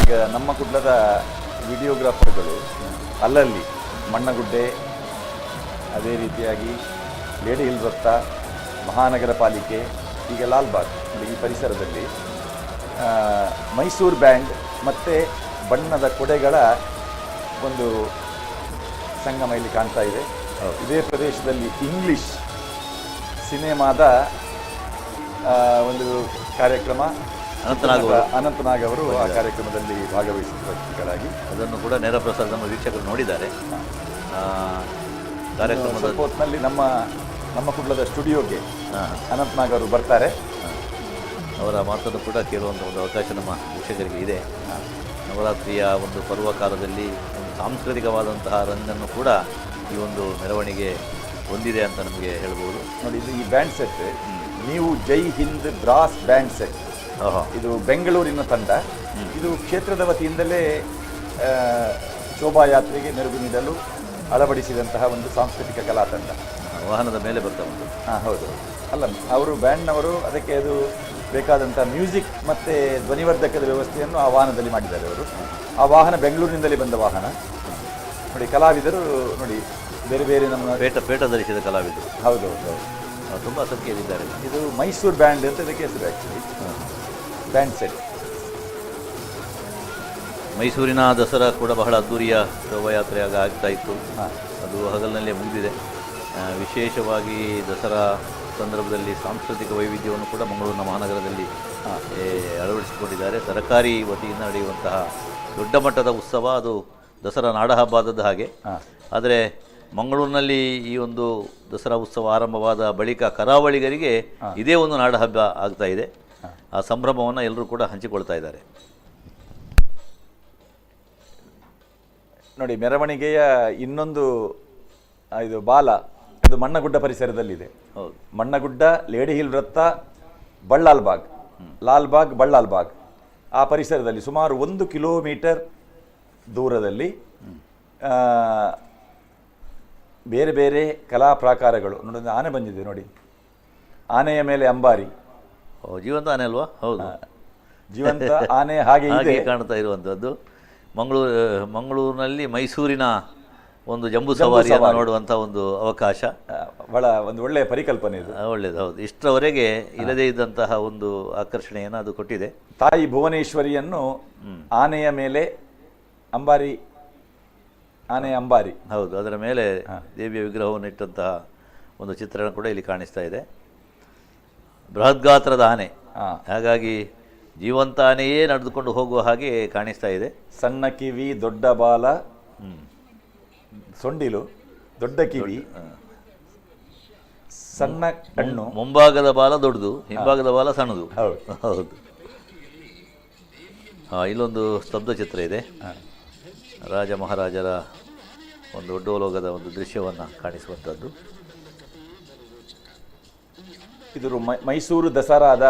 S27: ಈಗ ನಮ್ಮ ಕುಡ್ಲದ ವಿಡಿಯೋಗ್ರಾಫರ್ಗಳು ಅಲ್ಲಲ್ಲಿ ಮಣ್ಣಗುಡ್ಡೆ, ಅದೇ ರೀತಿಯಾಗಿ ಲೇಡಿ ಹಿಲ್ ವೃತ್ತ, ಮಹಾನಗರ ಪಾಲಿಕೆ, ಈಗ ಲಾಲ್ಬಾಗ್ ಈ ಪರಿಸರದಲ್ಲಿ ಮೈಸೂರು ಬ್ಯಾಂಡ್ ಮತ್ತು ಬಣ್ಣದ ಕೊಡೆಗಳ ಒಂದು ಸಂಗಮ ಇಲ್ಲಿ ಕಾಣ್ತಾ ಇದೆ. ಇದೇ ಪ್ರದೇಶದಲ್ಲಿ ಇಂಗ್ಲಿಷ್ ಸಿನಿಮಾದ ಒಂದು ಕಾರ್ಯಕ್ರಮ, ಅನಂತನಾಗ್ ಅವರು ಆ ಕಾರ್ಯಕ್ರಮದಲ್ಲಿ ಭಾಗವಹಿಸಿದ ವ್ಯಕ್ತಿಗಳಾಗಿ
S12: ಅದನ್ನು ಕೂಡ ನೇರ ಪ್ರಸಾರ ನಮ್ಮ ವೀಕ್ಷಕರು ನೋಡಿದ್ದಾರೆ. ಕಾರ್ಯಕ್ರಮದ
S27: ಸ್ವಲ್ಪ ಹೊತ್ತಿನಲ್ಲಿ ನಮ್ಮ ನಮ್ಮ ಕುಡ್ಲದ ಸ್ಟುಡಿಯೋಗೆ ಅನಂತನಾಗ್ ಅವರು ಬರ್ತಾರೆ.
S12: ಅವರ ಮಾತನ್ನು ಕೂಡ ಕೇಳುವಂಥ ಒಂದು ಅವಕಾಶ ನಮ್ಮ ವೀಕ್ಷಕರಿಗೆ ಇದೆ. ನವರಾತ್ರಿಯ ಒಂದು ಪರ್ವಕಾಲದಲ್ಲಿ ಒಂದು ಸಾಂಸ್ಕೃತಿಕವಾದಂತಹ ರಂಗನ್ನು ಕೂಡ ಈ ಒಂದು ಮೆರವಣಿಗೆ ಹೊಂದಿದೆ ಅಂತ ನಮಗೆ ಹೇಳ್ಬೋದು.
S27: ನೋಡಿ, ಇದು ಈ ಬ್ಯಾಂಡ್ ಸೆಟ್ ನೀವು ಜೈ ಹಿಂದ್ ಬ್ರಾಸ್ ಬ್ಯಾಂಡ್ ಸೆಟ್. ಇದು ಬೆಂಗಳೂರಿನ ತಂಡ. ಇದು ಕ್ಷೇತ್ರದ ವತಿಯಿಂದಲೇ ಶೋಭಾಯಾತ್ರೆಗೆ ಮೆರುಗು ನೀಡಲು ಅಳವಡಿಸಿದಂತಹ ಒಂದು ಸಾಂಸ್ಕೃತಿಕ ಕಲಾ ತಂಡ.
S12: ವಾಹನದ ಮೇಲೆ ಬರ್ತಾ ಉಂಟು.
S27: ಹಾಂ, ಹೌದು. ಅಲ್ಲ, ಅವರು ಬ್ಯಾಂಡ್ನವರು ಅದಕ್ಕೆ ಅದು ಬೇಕಾದಂಥ ಮ್ಯೂಸಿಕ್ ಮತ್ತು ಧ್ವನಿವರ್ಧಕದ ವ್ಯವಸ್ಥೆಯನ್ನು ಆ ವಾಹನದಲ್ಲಿ ಮಾಡಿದ್ದಾರೆ ಅವರು. ಆ ವಾಹನ ಬೆಂಗಳೂರಿನಿಂದಲೇ ಬಂದ ವಾಹನ. ನೋಡಿ, ಕಲಾವಿದರು ನೋಡಿ, ಬೇರೆ ಬೇರೆ ನಮ್ಮ
S12: ಪೇಟ ಪೇಟ ಧರಿಸಿದ ಕಲಾವಿದರು.
S27: ಹೌದು ಹೌದು ಹೌದು
S12: ತುಂಬ ಸಂಖ್ಯೆಯಲ್ಲಿದ್ದಾರೆ.
S27: ಇದು ಮೈಸೂರು ಬ್ಯಾಂಡ್ ಅಂತ ಇದಕ್ಕೆ ಹೆಸರು, ಆ್ಯಕ್ಚುಲಿ ಬ್ಯಾಂಡ್ ಸೆಟ್.
S12: ಮೈಸೂರಿನ ದಸರಾ ಕೂಡ ಬಹಳ ಅದ್ಧೂರಿಯ ಶೋಭಾಯಾತ್ರೆಯಾಗ ಆಗ್ತಾ ಇತ್ತು. ಅದು ಹಗಲಿನಲ್ಲೇ ಮುಗಿದಿದೆ. ವಿಶೇಷವಾಗಿ ದಸರಾ ಸಂದರ್ಭದಲ್ಲಿ ಸಾಂಸ್ಕೃತಿಕ ವೈವಿಧ್ಯವನ್ನು ಕೂಡ ಮಂಗಳೂರಿನ ಮಹಾನಗರದಲ್ಲಿ ಅಳವಡಿಸಿಕೊಂಡಿದ್ದಾರೆ. ಸರಕಾರಿ ವತಿಯಿಂದ ನಡೆಯುವಂತಹ ದೊಡ್ಡ ಮಟ್ಟದ ಉತ್ಸವ ಅದು ದಸರಾ ನಾಡಹಬ್ಬ ಆದದ್ದು ಹಾಗೆ. ಆದರೆ ಮಂಗಳೂರಿನಲ್ಲಿ ಈ ಒಂದು ದಸರಾ ಉತ್ಸವ ಆರಂಭವಾದ ಬಳಿಕ ಕರಾವಳಿಗರಿಗೆ ಇದೇ ಒಂದು ನಾಡಹಬ್ಬ ಆಗ್ತಾ ಇದೆ. ಆ ಸಂಭ್ರಮವನ್ನು ಎಲ್ಲರೂ ಕೂಡ ಹಂಚಿಕೊಳ್ತಾ ಇದ್ದಾರೆ.
S27: ನೋಡಿ, ಮೆರವಣಿಗೆಯ ಇನ್ನೊಂದು ಇದು ಬಾಲ, ಇದು ಮಣ್ಣಗುಡ್ಡ ಪರಿಸರದಲ್ಲಿದೆ.
S12: ಹೌದು,
S27: ಮಣ್ಣಗುಡ್ಡ, ಲೇಡಿ ಹಿಲ್ ವೃತ್ತ, ಬಳ್ಳಾಲ್ಬಾಗ್, ಲಾಲ್ಬಾಗ್, ಬಳ್ಳಾಲ್ಬಾಗ್ ಆ ಪರಿಸರದಲ್ಲಿ ಸುಮಾರು 1 ಕಿಲೋಮೀಟರ್ ದೂರದಲ್ಲಿ ಬೇರೆ ಬೇರೆ ಕಲಾ ಪ್ರಾಕಾರಗಳು. ನೋಡಿ, ಆನೆ ಬಂದಿದೆ ನೋಡಿ, ಆನೆಯ ಮೇಲೆ ಅಂಬಾರಿ.
S12: ಜೀವಂತ ಆನೆ ಅಲ್ವಾ? ಹೌದು,
S27: ಜೀವಂತ ಆನೆ ಹಾಗೆ ಇದೆ
S12: ಕಾಣ್ತಾ ಇರುವಂಥದ್ದು. ಮಂಗಳೂರಿನಲ್ಲಿ ಮೈಸೂರಿನ ಒಂದು ಜಂಬೂ ಸವಾರಿಯನ್ನು ನೋಡುವಂಥ ಒಂದು ಅವಕಾಶ,
S27: ಬಹಳ ಒಂದು ಒಳ್ಳೆಯ ಪರಿಕಲ್ಪನೆ ಇದು.
S12: ಒಳ್ಳೆಯದು, ಹೌದು. ಇಷ್ಟರವರೆಗೆ ಇಲ್ಲದೇ ಇದ್ದಂತಹ ಒಂದು ಆಕರ್ಷಣೆಯನ್ನು ಅದು ಕೊಟ್ಟಿದೆ.
S27: ತಾಯಿ ಭುವನೇಶ್ವರಿಯನ್ನು ಆನೆಯ ಮೇಲೆ ಅಂಬಾರಿ, ಆನೆಯ ಅಂಬಾರಿ,
S12: ಹೌದು, ಅದರ ಮೇಲೆ ದೇವಿಯ ವಿಗ್ರಹವನ್ನು ಇಟ್ಟಂತಹ ಒಂದು ಚಿತ್ರಣ ಕೂಡ ಇಲ್ಲಿ ಕಾಣಿಸ್ತಾ ಇದೆ. ಬೃಹದ್ಗಾತ್ರದ ಆನೆ, ಹಾಗಾಗಿ ಜೀವಂತ ಆನೆಯೇ ನಡೆದುಕೊಂಡು ಹೋಗುವ ಹಾಗೆ ಕಾಣಿಸ್ತಾ ಇದೆ.
S27: ಸಣ್ಣ ಕಿವಿ, ದೊಡ್ಡ ಬಾಲ, ಸೊಂಡಿಲು, ದೊಡ್ಡ ಕಿವಿ, ಸಣ್ಣ ಕಣ್ಣು.
S12: ಮುಂಭಾಗದ ಬಾಲ ದೊಡ್ಡದು, ಹಿಂಭಾಗದ ಬಾಲ ಸಣ್ಣದು. ಹೌದು. ಇಲ್ಲೊಂದು ಸ್ತಬ್ಧ ಚಿತ್ರ ಇದೆ. ರಾಜ ಮಹಾರಾಜರ ಒಂದು ಒಡ್ಡೋಲೋಗದ ಒಂದು ದೃಶ್ಯವನ್ನು ಕಾಣಿಸುವಂಥದ್ದು.
S27: ಇದು ಮೈಸೂರು ದಸರಾದ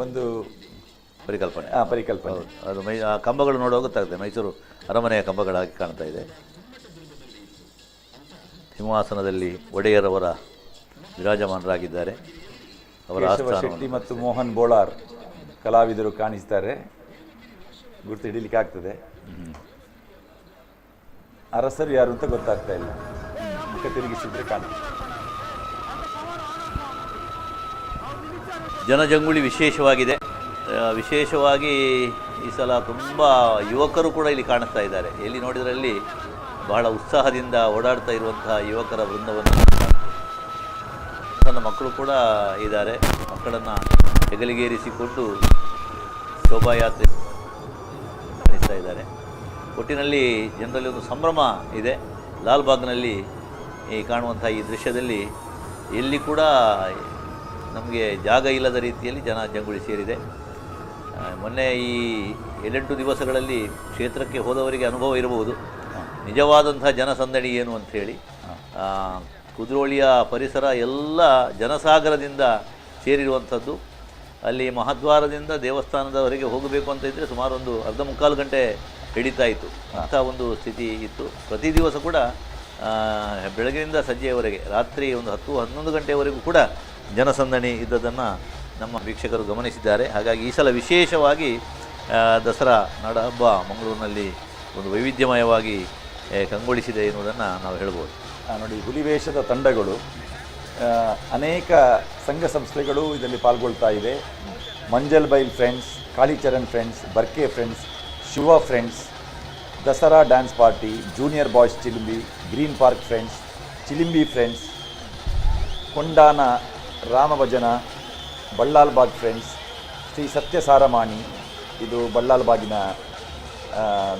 S27: ಒಂದು
S12: ಪರಿಕಲ್ಪನೆ.
S27: ಪರಿಕಲ್ಪನೆ
S12: ಅದು. ಆ ಕಂಬಗಳು ನೋಡುವಾಗ ಗೊತ್ತಾಗ್ತದೆ, ಮೈಸೂರು ಅರಮನೆಯ ಕಂಬಗಳಾಗಿ ಕಾಣ್ತಾ ಇದೆ. ಸಿಂಹಾಸನದಲ್ಲಿ ಒಡೆಯರವರ ವಿರಾಜಮಾನರಾಗಿದ್ದಾರೆ. ಅವರ
S27: ಕೇಶವ ಶೆಟ್ಟಿ ಮತ್ತು ಮೋಹನ್ ಬೋಳಾರ್ ಕಲಾವಿದರು ಕಾಣಿಸ್ತಾರೆ, ಗುರುತು ಹಿಡಿಲಿಕ್ಕೆ ಆಗ್ತದೆ. ಅರಸರು ಯಾರು ಅಂತ ಗೊತ್ತಾಗ್ತಾ ಇಲ್ಲ, ಮುಖ ತಿರುಗಿಸಿದ್ರೆ ಕಾಣ್ತದೆ.
S12: ಜನಜಂಗುಳಿ ವಿಶೇಷವಾಗಿದೆ. ವಿಶೇಷವಾಗಿ ಈ ಸಲ ತುಂಬ ಯುವಕರು ಕೂಡ ಇಲ್ಲಿ ಕಾಣಿಸ್ತಾ ಇದ್ದಾರೆ. ಎಲ್ಲಿ ನೋಡಿದ್ರಲ್ಲಿ ಬಹಳ ಉತ್ಸಾಹದಿಂದ ಓಡಾಡ್ತಾ ಇರುವಂತಹ ಯುವಕರ ವೃಂದವನ್ನು, ಸಣ್ಣ ಮಕ್ಕಳು ಕೂಡ ಇದ್ದಾರೆ. ಮಕ್ಕಳನ್ನು ಹೆಗಲಿಗೇರಿಸಿಕೊಂಡು ಶೋಭಾಯಾತ್ರೆ ನಡೆಸ್ತಾ ಇದ್ದಾರೆ. ಒಟ್ಟಿನಲ್ಲಿ ಜನರಲ್ಲಿ ಒಂದು ಸಂಭ್ರಮ ಇದೆ. ಲಾಲ್ಬಾಗ್ನಲ್ಲಿ ಈ ಕಾಣುವಂಥ ಈ ದೃಶ್ಯದಲ್ಲಿ ಎಲ್ಲಿ ಕೂಡ ನಮಗೆ ಜಾಗ ಇಲ್ಲದ ರೀತಿಯಲ್ಲಿ ಜನ ಜಂಗುಳಿ ಸೇರಿದೆ. ಮೊನ್ನೆ ಈ 7-8 ದಿವಸಗಳಲ್ಲಿ ಕ್ಷೇತ್ರಕ್ಕೆ ಹೋದವರಿಗೆ ಅನುಭವ ಇರಬಹುದು ನಿಜವಾದಂಥ ಜನಸಂದಣಿ ಏನು ಅಂಥೇಳಿ. ಕುದ್ರೋಳಿಯ ಪರಿಸರ ಎಲ್ಲ ಜನಸಾಗರದಿಂದ ಸೇರಿರುವಂಥದ್ದು. ಅಲ್ಲಿ ಮಹಾದ್ವಾರದಿಂದ ದೇವಸ್ಥಾನದವರೆಗೆ ಹೋಗಬೇಕು ಅಂತ ಇದ್ದರೆ ಸುಮಾರು ಒಂದು 0.75 ಗಂಟೆ ಹಿಡಿತಾ ಇತ್ತು. ಅಂಥ ಒಂದು ಸ್ಥಿತಿ ಇತ್ತು. ಪ್ರತಿ ದಿವಸ ಕೂಡ ಬೆಳಗಿನಿಂದ ಸಂಜೆಯವರೆಗೆ, ರಾತ್ರಿ ಒಂದು 10-11 ಗಂಟೆಯವರೆಗೂ ಕೂಡ ಜನಸಂದಣಿ ಇದ್ದದನ್ನು ನಮ್ಮ ವೀಕ್ಷಕರು ಗಮನಿಸಿದ್ದಾರೆ. ಹಾಗಾಗಿ ಈ ಸಲ ವಿಶೇಷವಾಗಿ ದಸರಾ ನಾಡಹಬ್ಬ ಮಂಗಳೂರಿನಲ್ಲಿ ಒಂದು ವೈವಿಧ್ಯಮಯವಾಗಿ ಕಂಗೊಳಿಸಿದೆ ಎನ್ನುವುದನ್ನು ನಾವು ಹೇಳ್ಬೋದು.
S27: ನೋಡಿ, ಹುಲಿವೇಷದ ತಂಡಗಳು, ಅನೇಕ ಸಂಘ ಸಂಸ್ಥೆಗಳು ಇದರಲ್ಲಿ ಪಾಲ್ಗೊಳ್ತಾ ಇದೆ. Manjalbail friends, Kalicharan friends, Barke friends, Shiva friends, Dasara dance party, junior boys Chilimbi, green park friends, Chilimbi friends, Kondana Ramabhajana, Ballalbagh friends, Shri Satyasaramani, ಇದು ಬಳ್ಳಾಲ್ಬಾಗಿನ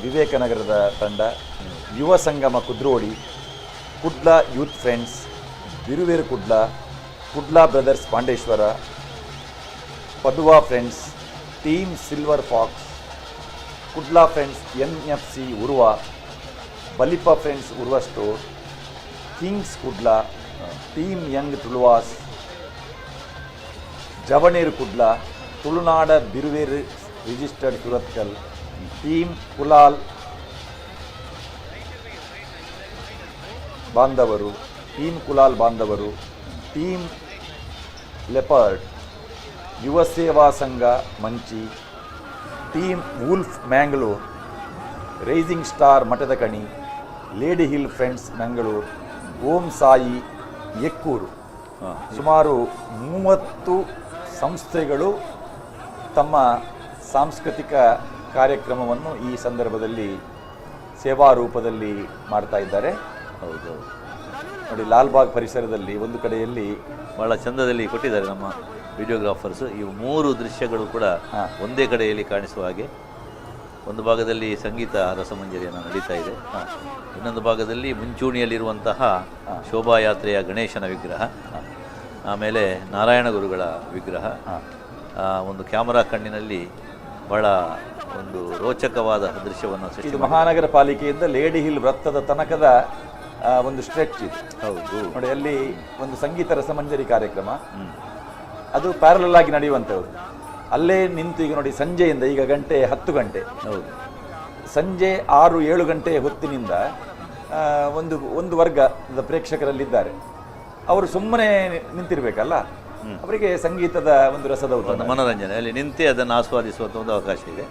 S27: ವಿವೇಕನಗರದ ತಂಡ, Yuva Sangama Kudroli, Kudla youth friends, Biruveru Kudla, Kudla brothers Pandeshwar, Padua friends, team silver fox, Kudla friends N F C Urwa, Balipa friends Urwa store, kings Kudla, team young Tuluvas, Javaner Kudla, Tulunada Biruver registered Surathkal, team Kulal Bandavaru, team Kulal Bandavaru, team leopard, Yuva Seva Sangha Manchi, team wolf Mangalore, rising star Mathadakani, lady hill friends Mangalore, Om Sai Ekkur. ಸುಮಾರು 30 ಸಂಸ್ಥೆಗಳು ತಮ್ಮ ಸಾಂಸ್ಕೃತಿಕ ಕಾರ್ಯಕ್ರಮವನ್ನು ಈ ಸಂದರ್ಭದಲ್ಲಿ ಸೇವಾ ರೂಪದಲ್ಲಿ ಮಾಡ್ತಾ ಇದ್ದಾರೆ.
S12: ಹೌದು,
S27: ನೋಡಿ, ಲಾಲ್ಬಾಗ್ ಪರಿಸರದಲ್ಲಿ ಒಂದು ಕಡೆಯಲ್ಲಿ
S12: ಬಹಳ ಚಂದದಲ್ಲಿ ಕೊಟ್ಟಿದ್ದಾರೆ ನಮ್ಮ ವಿಡಿಯೋಗ್ರಾಫರ್ಸ್. ಈ 3 ದೃಶ್ಯಗಳು ಕೂಡ ಒಂದೇ ಕಡೆಯಲ್ಲಿ ಕಾಣಿಸುವ ಹಾಗೆ, ಒಂದು ಭಾಗದಲ್ಲಿ ಸಂಗೀತ ರಸಮಂಜರಿಯನ್ನು ನಡೀತಾ ಇದೆ, ಇನ್ನೊಂದು ಭಾಗದಲ್ಲಿ ಮುಂಚೂಣಿಯಲ್ಲಿರುವಂತಹ ಶೋಭಾಯಾತ್ರೆಯ ಗಣೇಶನ ವಿಗ್ರಹ, ಆಮೇಲೆ ನಾರಾಯಣ ಗುರುಗಳ ವಿಗ್ರಹ, ಒಂದು ಕ್ಯಾಮರಾ ಕಣ್ಣಿನಲ್ಲಿ ಬಹಳ ಒಂದು ರೋಚಕವಾದ ದೃಶ್ಯವನ್ನು ಸೃಷ್ಟಿ.
S27: ಇದು ಮಹಾನಗರ ಪಾಲಿಕೆಯಿಂದ ಲೇಡಿ ಹಿಲ್ ವೃತ್ತದ ತನಕದ ಒಂದು ಸ್ಟ್ರೆಚ್ ಇದು.
S12: ಹೌದು,
S27: ನೋಡಿ, ಅಲ್ಲಿ ಒಂದು ಸಂಗೀತ ರಸಮಂಜರಿ ಕಾರ್ಯಕ್ರಮ, ಅದು ಪ್ಯಾರಲಲ್ ಆಗಿ ನಡೆಯುವಂಥದ್ದು. ಅಲ್ಲೇ ನಿಂತು ಈಗ ನೋಡಿ, ಸಂಜೆಯಿಂದ ಈಗ ಗಂಟೆ 10 ಗಂಟೆ,
S12: ಹೌದು,
S27: ಸಂಜೆ 6-7 ಗಂಟೆ ಹೊತ್ತಿನಿಂದ ಒಂದು ಒಂದು ವರ್ಗದ ಪ್ರೇಕ್ಷಕರಲ್ಲಿದ್ದಾರೆ. ಅವರು ಸುಮ್ಮನೆ ನಿಂತಿರಬೇಕಲ್ಲ, ಅವರಿಗೆ ಸಂಗೀತದ ಒಂದು ರಸದ
S12: ಒಂದು ಮನೋರಂಜನೆ, ಅಲ್ಲಿ ನಿಂತೇ ಅದನ್ನು ಆಸ್ವಾದಿಸುವಂಥ ಒಂದು ಅವಕಾಶ ಇದೆ.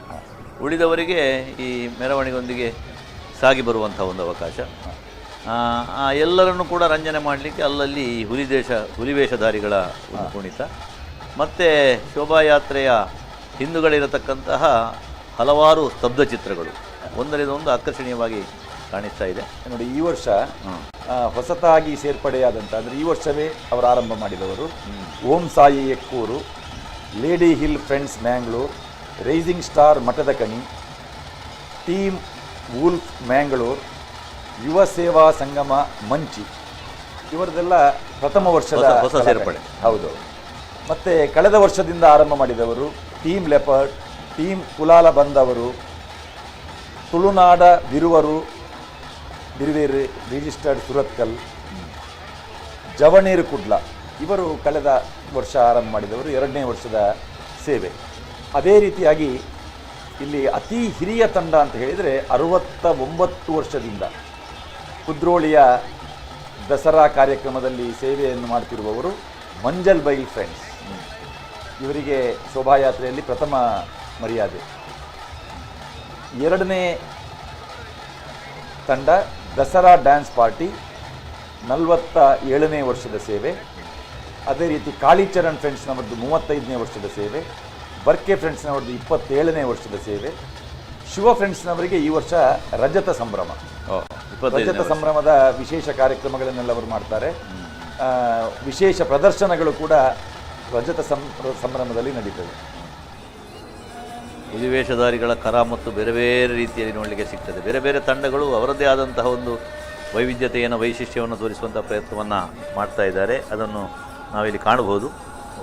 S12: ಉಳಿದವರಿಗೆ ಈ ಮೆರವಣಿಗೆಯೊಂದಿಗೆ ಸಾಗಿ ಬರುವಂಥ ಒಂದು ಅವಕಾಶ. ಆ ಎಲ್ಲರನ್ನು ಕೂಡ ರಂಜನೆ ಮಾಡಲಿಕ್ಕೆ ಅಲ್ಲಲ್ಲಿ ಹುಲಿವೇಷಧಾರಿಗಳ ಒಂದು ಕುಣಿತ, ಮತ್ತು ಶೋಭಾಯಾತ್ರೆಯ ಹಿಂದುಗಳಿರತಕ್ಕಂತಹ ಹಲವಾರು ಸ್ತಬ್ಧ ಚಿತ್ರಗಳು ಒಂದರಿಂದ ಒಂದು ಆಕರ್ಷಣೀಯವಾಗಿ ಕಾಣಿಸ್ತಾ ಇದೆ.
S27: ನೋಡಿ, ಈ ವರ್ಷ ಹೊಸತಾಗಿ ಸೇರ್ಪಡೆಯಾದಂಥ, ಅಂದರೆ ಈ ವರ್ಷವೇ ಅವರು ಆರಂಭ ಮಾಡಿದವರು, Om Sai Ekkur, lady hill friends Mangalore, rising star Mathadakani, team wolf Mangalore, Yuva Seva Sangama Manchi, ಇವರದೆಲ್ಲ ಪ್ರಥಮ ವರ್ಷದ
S12: ಹೊಸ ಸೇರ್ಪಡೆ.
S27: ಹೌದು. ಮತ್ತು ಕಳೆದ ವರ್ಷದಿಂದ ಆರಂಭ ಮಾಡಿದವರು ಟೀಮ್ ಲೆಪರ್ಡ್, ಟೀಮ್ ಕುಲಾಲ ಬಂದವರು, ತುಳುನಾಡ ಬಿರುವರು ಬಿರುವೇರು ರಿಜಿಸ್ಟರ್ಡ್ ಸುರತ್ಕಲ್, ಜವಣೇರು ಕುಡ್ಲ, ಇವರು ಕಳೆದ ವರ್ಷ ಆರಂಭ ಮಾಡಿದವರು, 2ನೇ ವರ್ಷದ ಸೇವೆ. ಅದೇ ರೀತಿಯಾಗಿ ಇಲ್ಲಿ ಅತಿ ಹಿರಿಯ ತಂಡ ಅಂತ ಹೇಳಿದರೆ 69 ವರ್ಷದಿಂದ ಕುದ್ರೋಳಿಯ ದಸರಾ ಕಾರ್ಯಕ್ರಮದಲ್ಲಿ ಸೇವೆಯನ್ನು ಮಾಡ್ತಿರುವವರು ಮಂಜಲ್ ಬೈಲ್ ಫ್ರೆಂಡ್ಸ್. ಇವರಿಗೆ ಶೋಭಾಯಾತ್ರೆಯಲ್ಲಿ ಪ್ರಥಮ ಮರ್ಯಾದೆ. 2ನೇ ತಂಡ ದಸರಾ ಡ್ಯಾನ್ಸ್ ಪಾರ್ಟಿ, 47ನೇ ವರ್ಷದ ಸೇವೆ. ಅದೇ ರೀತಿ ಕಾಳಿಚರಣ್ ಫ್ರೆಂಡ್ಸ್ನವರದ್ದು 35ನೇ ವರ್ಷದ ಸೇವೆ, ಬರ್ಕೆ ಫ್ರೆಂಡ್ಸ್ನವರದ್ದು 27ನೇ ವರ್ಷದ ಸೇವೆ, ಶಿವ ಫ್ರೆಂಡ್ಸ್ನವರಿಗೆ ಈ ವರ್ಷ ರಜತ ಸಂಭ್ರಮ, ರಜತ ಸಂಭ್ರಮದ ವಿಶೇಷ ಕಾರ್ಯಕ್ರಮಗಳನ್ನೆಲ್ಲ ಅವರು ಮಾಡ್ತಾರೆ. ವಿಶೇಷ ಪ್ರದರ್ಶನಗಳು ಕೂಡ ರಜತ ಸಂಭ್ರಮದಲ್ಲಿ ನಡೀತದೆ.
S12: ಹುಲಿವೇಷಧಾರಿಗಳ ಕರ ಮತ್ತು ಬೇರೆ ಬೇರೆ ರೀತಿಯಲ್ಲಿ ನೋಡಲಿಕ್ಕೆ ಸಿಗ್ತದೆ. ಬೇರೆ ಬೇರೆ ತಂಡಗಳು ಅವರದ್ದೇ ಆದಂತಹ ಒಂದು ವೈವಿಧ್ಯತೆಯನ್ನು, ವೈಶಿಷ್ಟ್ಯವನ್ನು ತೋರಿಸುವಂಥ ಪ್ರಯತ್ನವನ್ನು ಮಾಡ್ತಾ ಇದ್ದಾರೆ. ಅದನ್ನು ನಾವಿಲ್ಲಿ ಕಾಣಬಹುದು.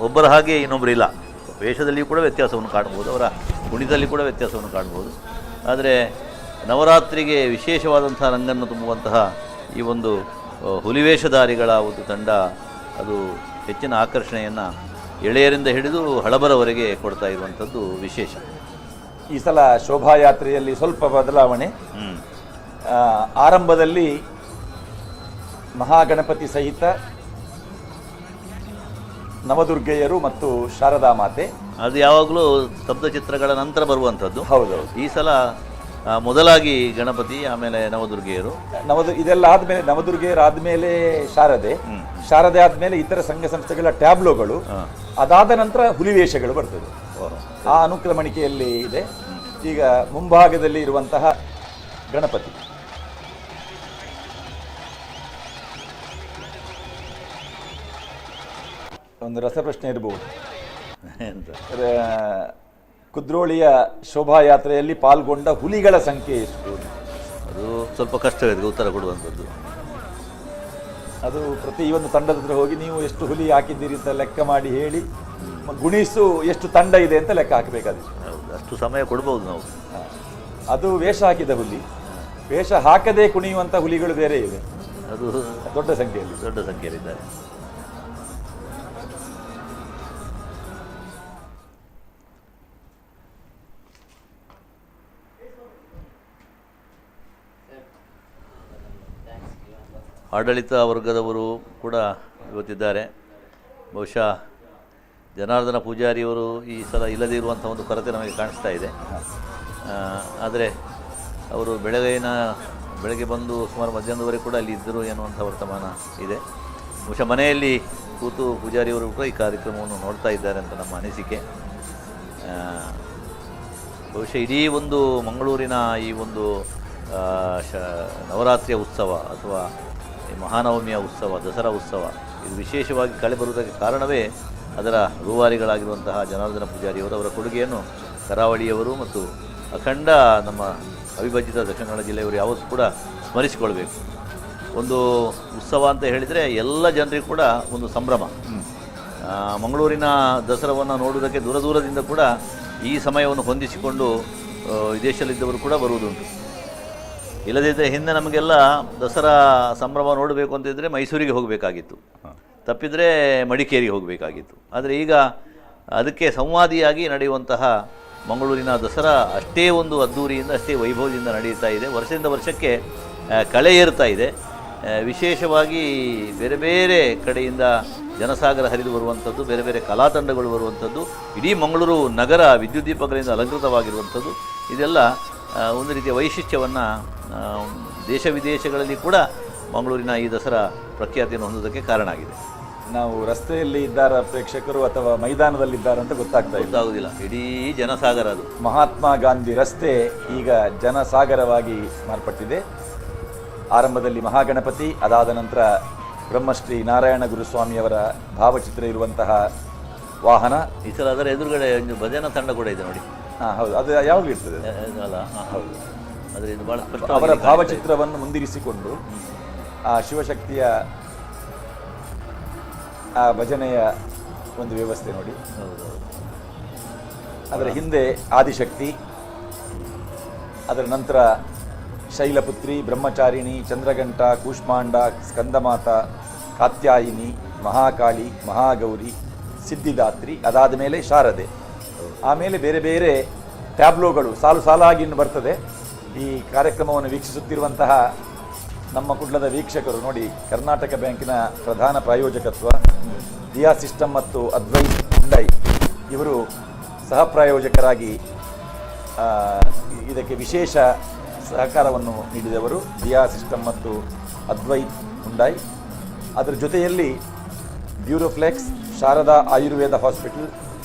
S12: ಒಬ್ಬರ ಹಾಗೆ ಇನ್ನೊಬ್ಬರು ಇಲ್ಲ. ವೇಷದಲ್ಲಿಯೂ ಕೂಡ ವ್ಯತ್ಯಾಸವನ್ನು ಕಾಣ್ಬೋದು, ಅವರ ಕುಣಿತದಲ್ಲಿ ಕೂಡ ವ್ಯತ್ಯಾಸವನ್ನು ಕಾಣ್ಬೋದು. ಆದರೆ ನವರಾತ್ರಿಗೆ ವಿಶೇಷವಾದಂಥ ರಂಗನ್ನು ತುಂಬುವಂತಹ ಈ ಒಂದು ಹುಲಿವೇಷಧಾರಿಗಳ ಒಂದು ತಂಡ ಅದು ಹೆಚ್ಚಿನ ಆಕರ್ಷಣೆಯನ್ನು ಎಳೆಯರಿಂದ ಹಿಡಿದು ಹಳಬರವರೆಗೆ ಕೊಡ್ತಾ ಇರುವಂಥದ್ದು ವಿಶೇಷ.
S27: ಈ ಸಲ ಶೋಭಾಯಾತ್ರೆಯಲ್ಲಿ ಸ್ವಲ್ಪ ಬದಲಾವಣೆ. ಆರಂಭದಲ್ಲಿ ಮಹಾಗಣಪತಿ ಸಹಿತ ನವದುರ್ಗೆಯರು ಮತ್ತು ಶಾರದಾ ಮಾತೆ,
S12: ಅದು ಯಾವಾಗಲೂ ಸ್ತಬ್ಧ ಚಿತ್ರಗಳ ನಂತರ ಬರುವಂಥದ್ದು.
S27: ಹೌದು.
S12: ಈ ಸಲ ಮೊದಲಾಗಿ ಗಣಪತಿ, ಆಮೇಲೆ ನವದುರ್ಗೆಯರು.
S27: ಇದೆಲ್ಲ ಆದಮೇಲೆ ನವದುರ್ಗೆಯರಾದ್ಮೇಲೆ ಶಾರದೆ, ಶಾರದೆ ಆದಮೇಲೆ ಇತರ ಸಂಘ ಸಂಸ್ಥೆಗಳ ಟ್ಯಾಬ್ಲೋಗಳು, ಅದಾದ ನಂತರ ಹುಲಿವೇಷಗಳು ಬರ್ತದೆ. ಆ ಅನುಕ್ರಮಣಿಕೆಯಲ್ಲಿ ಇದೆ. ಈಗ ಮುಂಭಾಗದಲ್ಲಿ ಇರುವಂತಹ ಗಣಪತಿ, ಒಂದು ರಸಪ್ರಶ್ನೆ ಇರಬಹುದು. ಕುದ್ರೋಳಿಯ ಶೋಭಾಯಾತ್ರೆಯಲ್ಲಿ ಪಾಲ್ಗೊಂಡ ಹುಲಿಗಳ ಸಂಖ್ಯೆ ಎಷ್ಟು?
S12: ಅದು ಸ್ವಲ್ಪ ಕಷ್ಟವೇ ಉತ್ತರ ಕೊಡುವಂಥದ್ದು.
S27: ಅದು ಪ್ರತಿ ಒಂದು ತಂಡದ ಹತ್ರ ಹೋಗಿ ನೀವು ಎಷ್ಟು ಹುಲಿ ಹಾಕಿದ್ದೀರಿ ಅಂತ ಲೆಕ್ಕ ಮಾಡಿ ಹೇಳಿ, ಗುಣಿಸು ಎಷ್ಟು ತಂಡ ಇದೆ ಅಂತ ಲೆಕ್ಕ ಹಾಕಬೇಕಾದ್ರೆ
S12: ಅಷ್ಟು ಸಮಯ ಕೊಡ್ಬೋದು ನಾವು.
S27: ಅದು ವೇಷ ಹಾಕಿದ ಹುಲಿ. ವೇಷ ಹಾಕದೆ ಕುಣಿಯುವಂಥ ಹುಲಿಗಳು ಬೇರೆ ಇವೆ.
S12: ಅದು
S27: ದೊಡ್ಡ ಸಂಖ್ಯೆಯಲ್ಲಿ,
S12: ದೊಡ್ಡ ಸಂಖ್ಯೆಯಲ್ಲಿದ್ದಾರೆ. ಆಡಳಿತ ವರ್ಗದವರು ಕೂಡ ಇವತ್ತಿದ್ದಾರೆ. ಬಹುಶಃ ಜನಾರ್ದನ ಪೂಜಾರಿಯವರು ಈ ಸಲ ಇಲ್ಲದೇ ಇರುವಂಥ ಒಂದು ಕೊರತೆ ನಮಗೆ ಕಾಣಿಸ್ತಾ ಇದೆ. ಆದರೆ ಅವರು ಬೆಳಗ್ಗೆ ಬಂದು ಸುಮಾರು ಮಧ್ಯಾಹ್ನದವರೆಗೆ ಕೂಡ ಅಲ್ಲಿ ಇದ್ದರು ಎನ್ನುವಂಥ ವರ್ತಮಾನ ಇದೆ. ಬಹುಶಃ ಮನೆಯಲ್ಲಿ ಕೂತು ಪೂಜಾರಿಯವರು ಕೂಡ ಈ ಕಾರ್ಯಕ್ರಮವನ್ನು ನೋಡ್ತಾ ಇದ್ದಾರೆ ಅಂತ ನಮ್ಮ ಅನಿಸಿಕೆ. ಬಹುಶಃ ಇಡೀ ಒಂದು ಮಂಗಳೂರಿನ ಈ ಒಂದು ನವರಾತ್ರಿಯ ಉತ್ಸವ ಅಥವಾ ಈ ಮಹಾನವಮಿಯ ಉತ್ಸವ, ದಸರಾ ಉತ್ಸವ, ಇದು ವಿಶೇಷವಾಗಿ ಕಳೆ ಬರುವುದಕ್ಕೆ ಕಾರಣವೇ ಅದರ ರೂವಾರಿಗಳಾಗಿರುವಂತಹ ಜನಾರ್ದನ ಪೂಜಾರಿಯವರು. ಅವರ ಕೊಡುಗೆಯನ್ನು ಕರಾವಳಿಯವರು ಮತ್ತು ಅಖಂಡ ನಮ್ಮ ಅವಿಭಜಿತ ದಕ್ಷಿಣ ಕನ್ನಡ ಜಿಲ್ಲೆಯವರು ಯಾವತ್ತೂ ಕೂಡ ಸ್ಮರಿಸಿಕೊಳ್ಬೇಕು. ಒಂದು ಉತ್ಸವ ಅಂತ ಹೇಳಿದರೆ ಎಲ್ಲ ಜನರಿಗೂ ಕೂಡ ಒಂದು ಸಂಭ್ರಮ. ಮಂಗಳೂರಿನ ದಸರಾವನ್ನು ನೋಡುವುದಕ್ಕೆ ದೂರ ದೂರದಿಂದ ಕೂಡ ಈ ಸಮಯವನ್ನು ಹೊಂದಿಸಿಕೊಂಡು ವಿದೇಶದಲ್ಲಿದ್ದವರು ಕೂಡ ಬರುವುದುಂಟು. ಇಲ್ಲದಿದ್ದರೆ ಹಿಂದೆ ನಮಗೆಲ್ಲ ದಸರಾ ಸಂಭ್ರಮ ನೋಡಬೇಕು ಅಂತಿದ್ದರೆ ಮೈಸೂರಿಗೆ ಹೋಗಬೇಕಾಗಿತ್ತು, ತಪ್ಪಿದರೆ ಮಡಿಕೇರಿಗೆ ಹೋಗಬೇಕಾಗಿತ್ತು. ಆದರೆ ಈಗ ಅದಕ್ಕೆ ಸಂವಾದಿಯಾಗಿ ನಡೆಯುವಂತಹ ಮಂಗಳೂರಿನ ದಸರಾ ಅಷ್ಟೇ ಒಂದು ಅದ್ಧೂರಿಯಿಂದ, ಅಷ್ಟೇ ವೈಭವದಿಂದ ನಡೆಯುತ್ತಾ ಇದೆ. ವರ್ಷದಿಂದ ವರ್ಷಕ್ಕೆ ಕಳೆ ಏರ್ತಾ ಇದೆ. ವಿಶೇಷವಾಗಿ ಬೇರೆ ಬೇರೆ ಕಡೆಯಿಂದ ಜನಸಾಗರ ಹರಿದು ಬರುವಂಥದ್ದು, ಬೇರೆ ಬೇರೆ ಕಲಾ ತಂಡಗಳು ಬರುವಂಥದ್ದು, ಇಡೀ ಮಂಗಳೂರು ನಗರ ವಿದ್ಯುತ್ ದೀಪಗಳಿಂದ ಅಲಂಕೃತವಾಗಿರುವಂಥದ್ದು, ಇದೆಲ್ಲ ಒಂದು ರೀತಿಯ ವೈಶಿಷ್ಟ್ಯವನ್ನು ದೇಶ ವಿದೇಶಗಳಲ್ಲಿ ಕೂಡ ಮಂಗಳೂರಿನ ಈ ದಸರಾ ಪ್ರಖ್ಯಾತಿಯನ್ನು ಹೊಂದೋದಕ್ಕೆ ಕಾರಣ ಆಗಿದೆ.
S27: ನಾವು ರಸ್ತೆಯಲ್ಲಿ ಇದ್ದಾರ ಪ್ರೇಕ್ಷಕರು ಅಥವಾ ಮೈದಾನದಲ್ಲಿದ್ದಾರೆ ಅಂತ ಗೊತ್ತಾಗ್ತಾ ಇಲ್ಲ,
S12: ಗೊತ್ತಾಗುವುದಿಲ್ಲ. ಇಡೀ ಜನಸಾಗರ ಅದು.
S27: ಮಹಾತ್ಮ ಗಾಂಧಿ ರಸ್ತೆ ಈಗ ಜನಸಾಗರವಾಗಿ ಮಾರ್ಪಟ್ಟಿದೆ. ಆರಂಭದಲ್ಲಿ ಮಹಾಗಣಪತಿ, ಅದಾದ ನಂತರ ಬ್ರಹ್ಮಶ್ರೀ ನಾರಾಯಣ ಗುರುಸ್ವಾಮಿಯವರ ಭಾವಚಿತ್ರ ಇರುವಂತಹ ವಾಹನ.
S12: ಈ ಸಲ ಅದರ ಎದುರುಗಡೆ ಒಂದು ಭಜನಾ ತಂಡ ಕೂಡ ಇದೆ ನೋಡಿ.
S27: ಹಾಂ ಹೌದು, ಅದು ಯಾವಾಗ ಇರ್ತದೆ
S12: ಅಲ್ಲ?
S27: ಹೌದು,
S12: ಆದರೆ ಇದು ಬಹಳ ಸ್ಪಷ್ಟವಾಗಿ
S27: ಅವರ
S12: ಕಾಣಿಸ್ತಾ ಇದೆ.
S27: ಭಾವಚಿತ್ರವನ್ನು ಮುಂದಿರಿಸಿಕೊಂಡು ಆ ಶಿವಶಕ್ತಿಯ ಆ ಭಜನೆಯ ಒಂದು ವ್ಯವಸ್ಥೆ ನೋಡಿ. ಅದರ ಹಿಂದೆ ಆದಿಶಕ್ತಿ, ಅದರ ನಂತರ ಶೈಲಪುತ್ರಿ, ಬ್ರಹ್ಮಚಾರಿಣಿ, ಚಂದ್ರಘಂಟ, ಕೂಷ್ಮಾಂಡ, ಸ್ಕಂದಮಾತ, ಕಾತ್ಯಾಯಿನಿ, ಮಹಾಕಾಳಿ, ಮಹಾಗೌರಿ, ಸಿದ್ಧಿದಾತ್ರಿ, ಅದಾದ ಮೇಲೆ ಶಾರದೆ, ಆಮೇಲೆ ಬೇರೆ ಬೇರೆ ಟ್ಯಾಬ್ಲೋಗಳು ಸಾಲು ಸಾಲಾಗಿ ಇನ್ನು ಬರ್ತದೆ. ಈ ಕಾರ್ಯಕ್ರಮವನ್ನು ವೀಕ್ಷಿಸುತ್ತಿರುವಂತಹ ನಮ್ಮ ಕುಡ್ಲದ ವೀಕ್ಷಕರು ನೋಡಿ, ಕರ್ನಾಟಕ ಬ್ಯಾಂಕಿನ ಪ್ರಧಾನ ಪ್ರಾಯೋಜಕತ್ವ, ದಿಯಾ ಸಿಸ್ಟಮ್ ಮತ್ತು ಅದ್ವೈತ್ ಹುಂಡೈ ಇವರು ಸಹ ಪ್ರಾಯೋಜಕರಾಗಿ ಇದಕ್ಕೆ ವಿಶೇಷ ಸಹಕಾರವನ್ನು ನೀಡಿದವರು ದಿಯಾ ಸಿಸ್ಟಮ್ ಮತ್ತು ಅದ್ವೈತ್ ಹುಂಡೈ. ಅದರ ಜೊತೆಯಲ್ಲಿ Duroflex, Sharada Ayurveda hospital,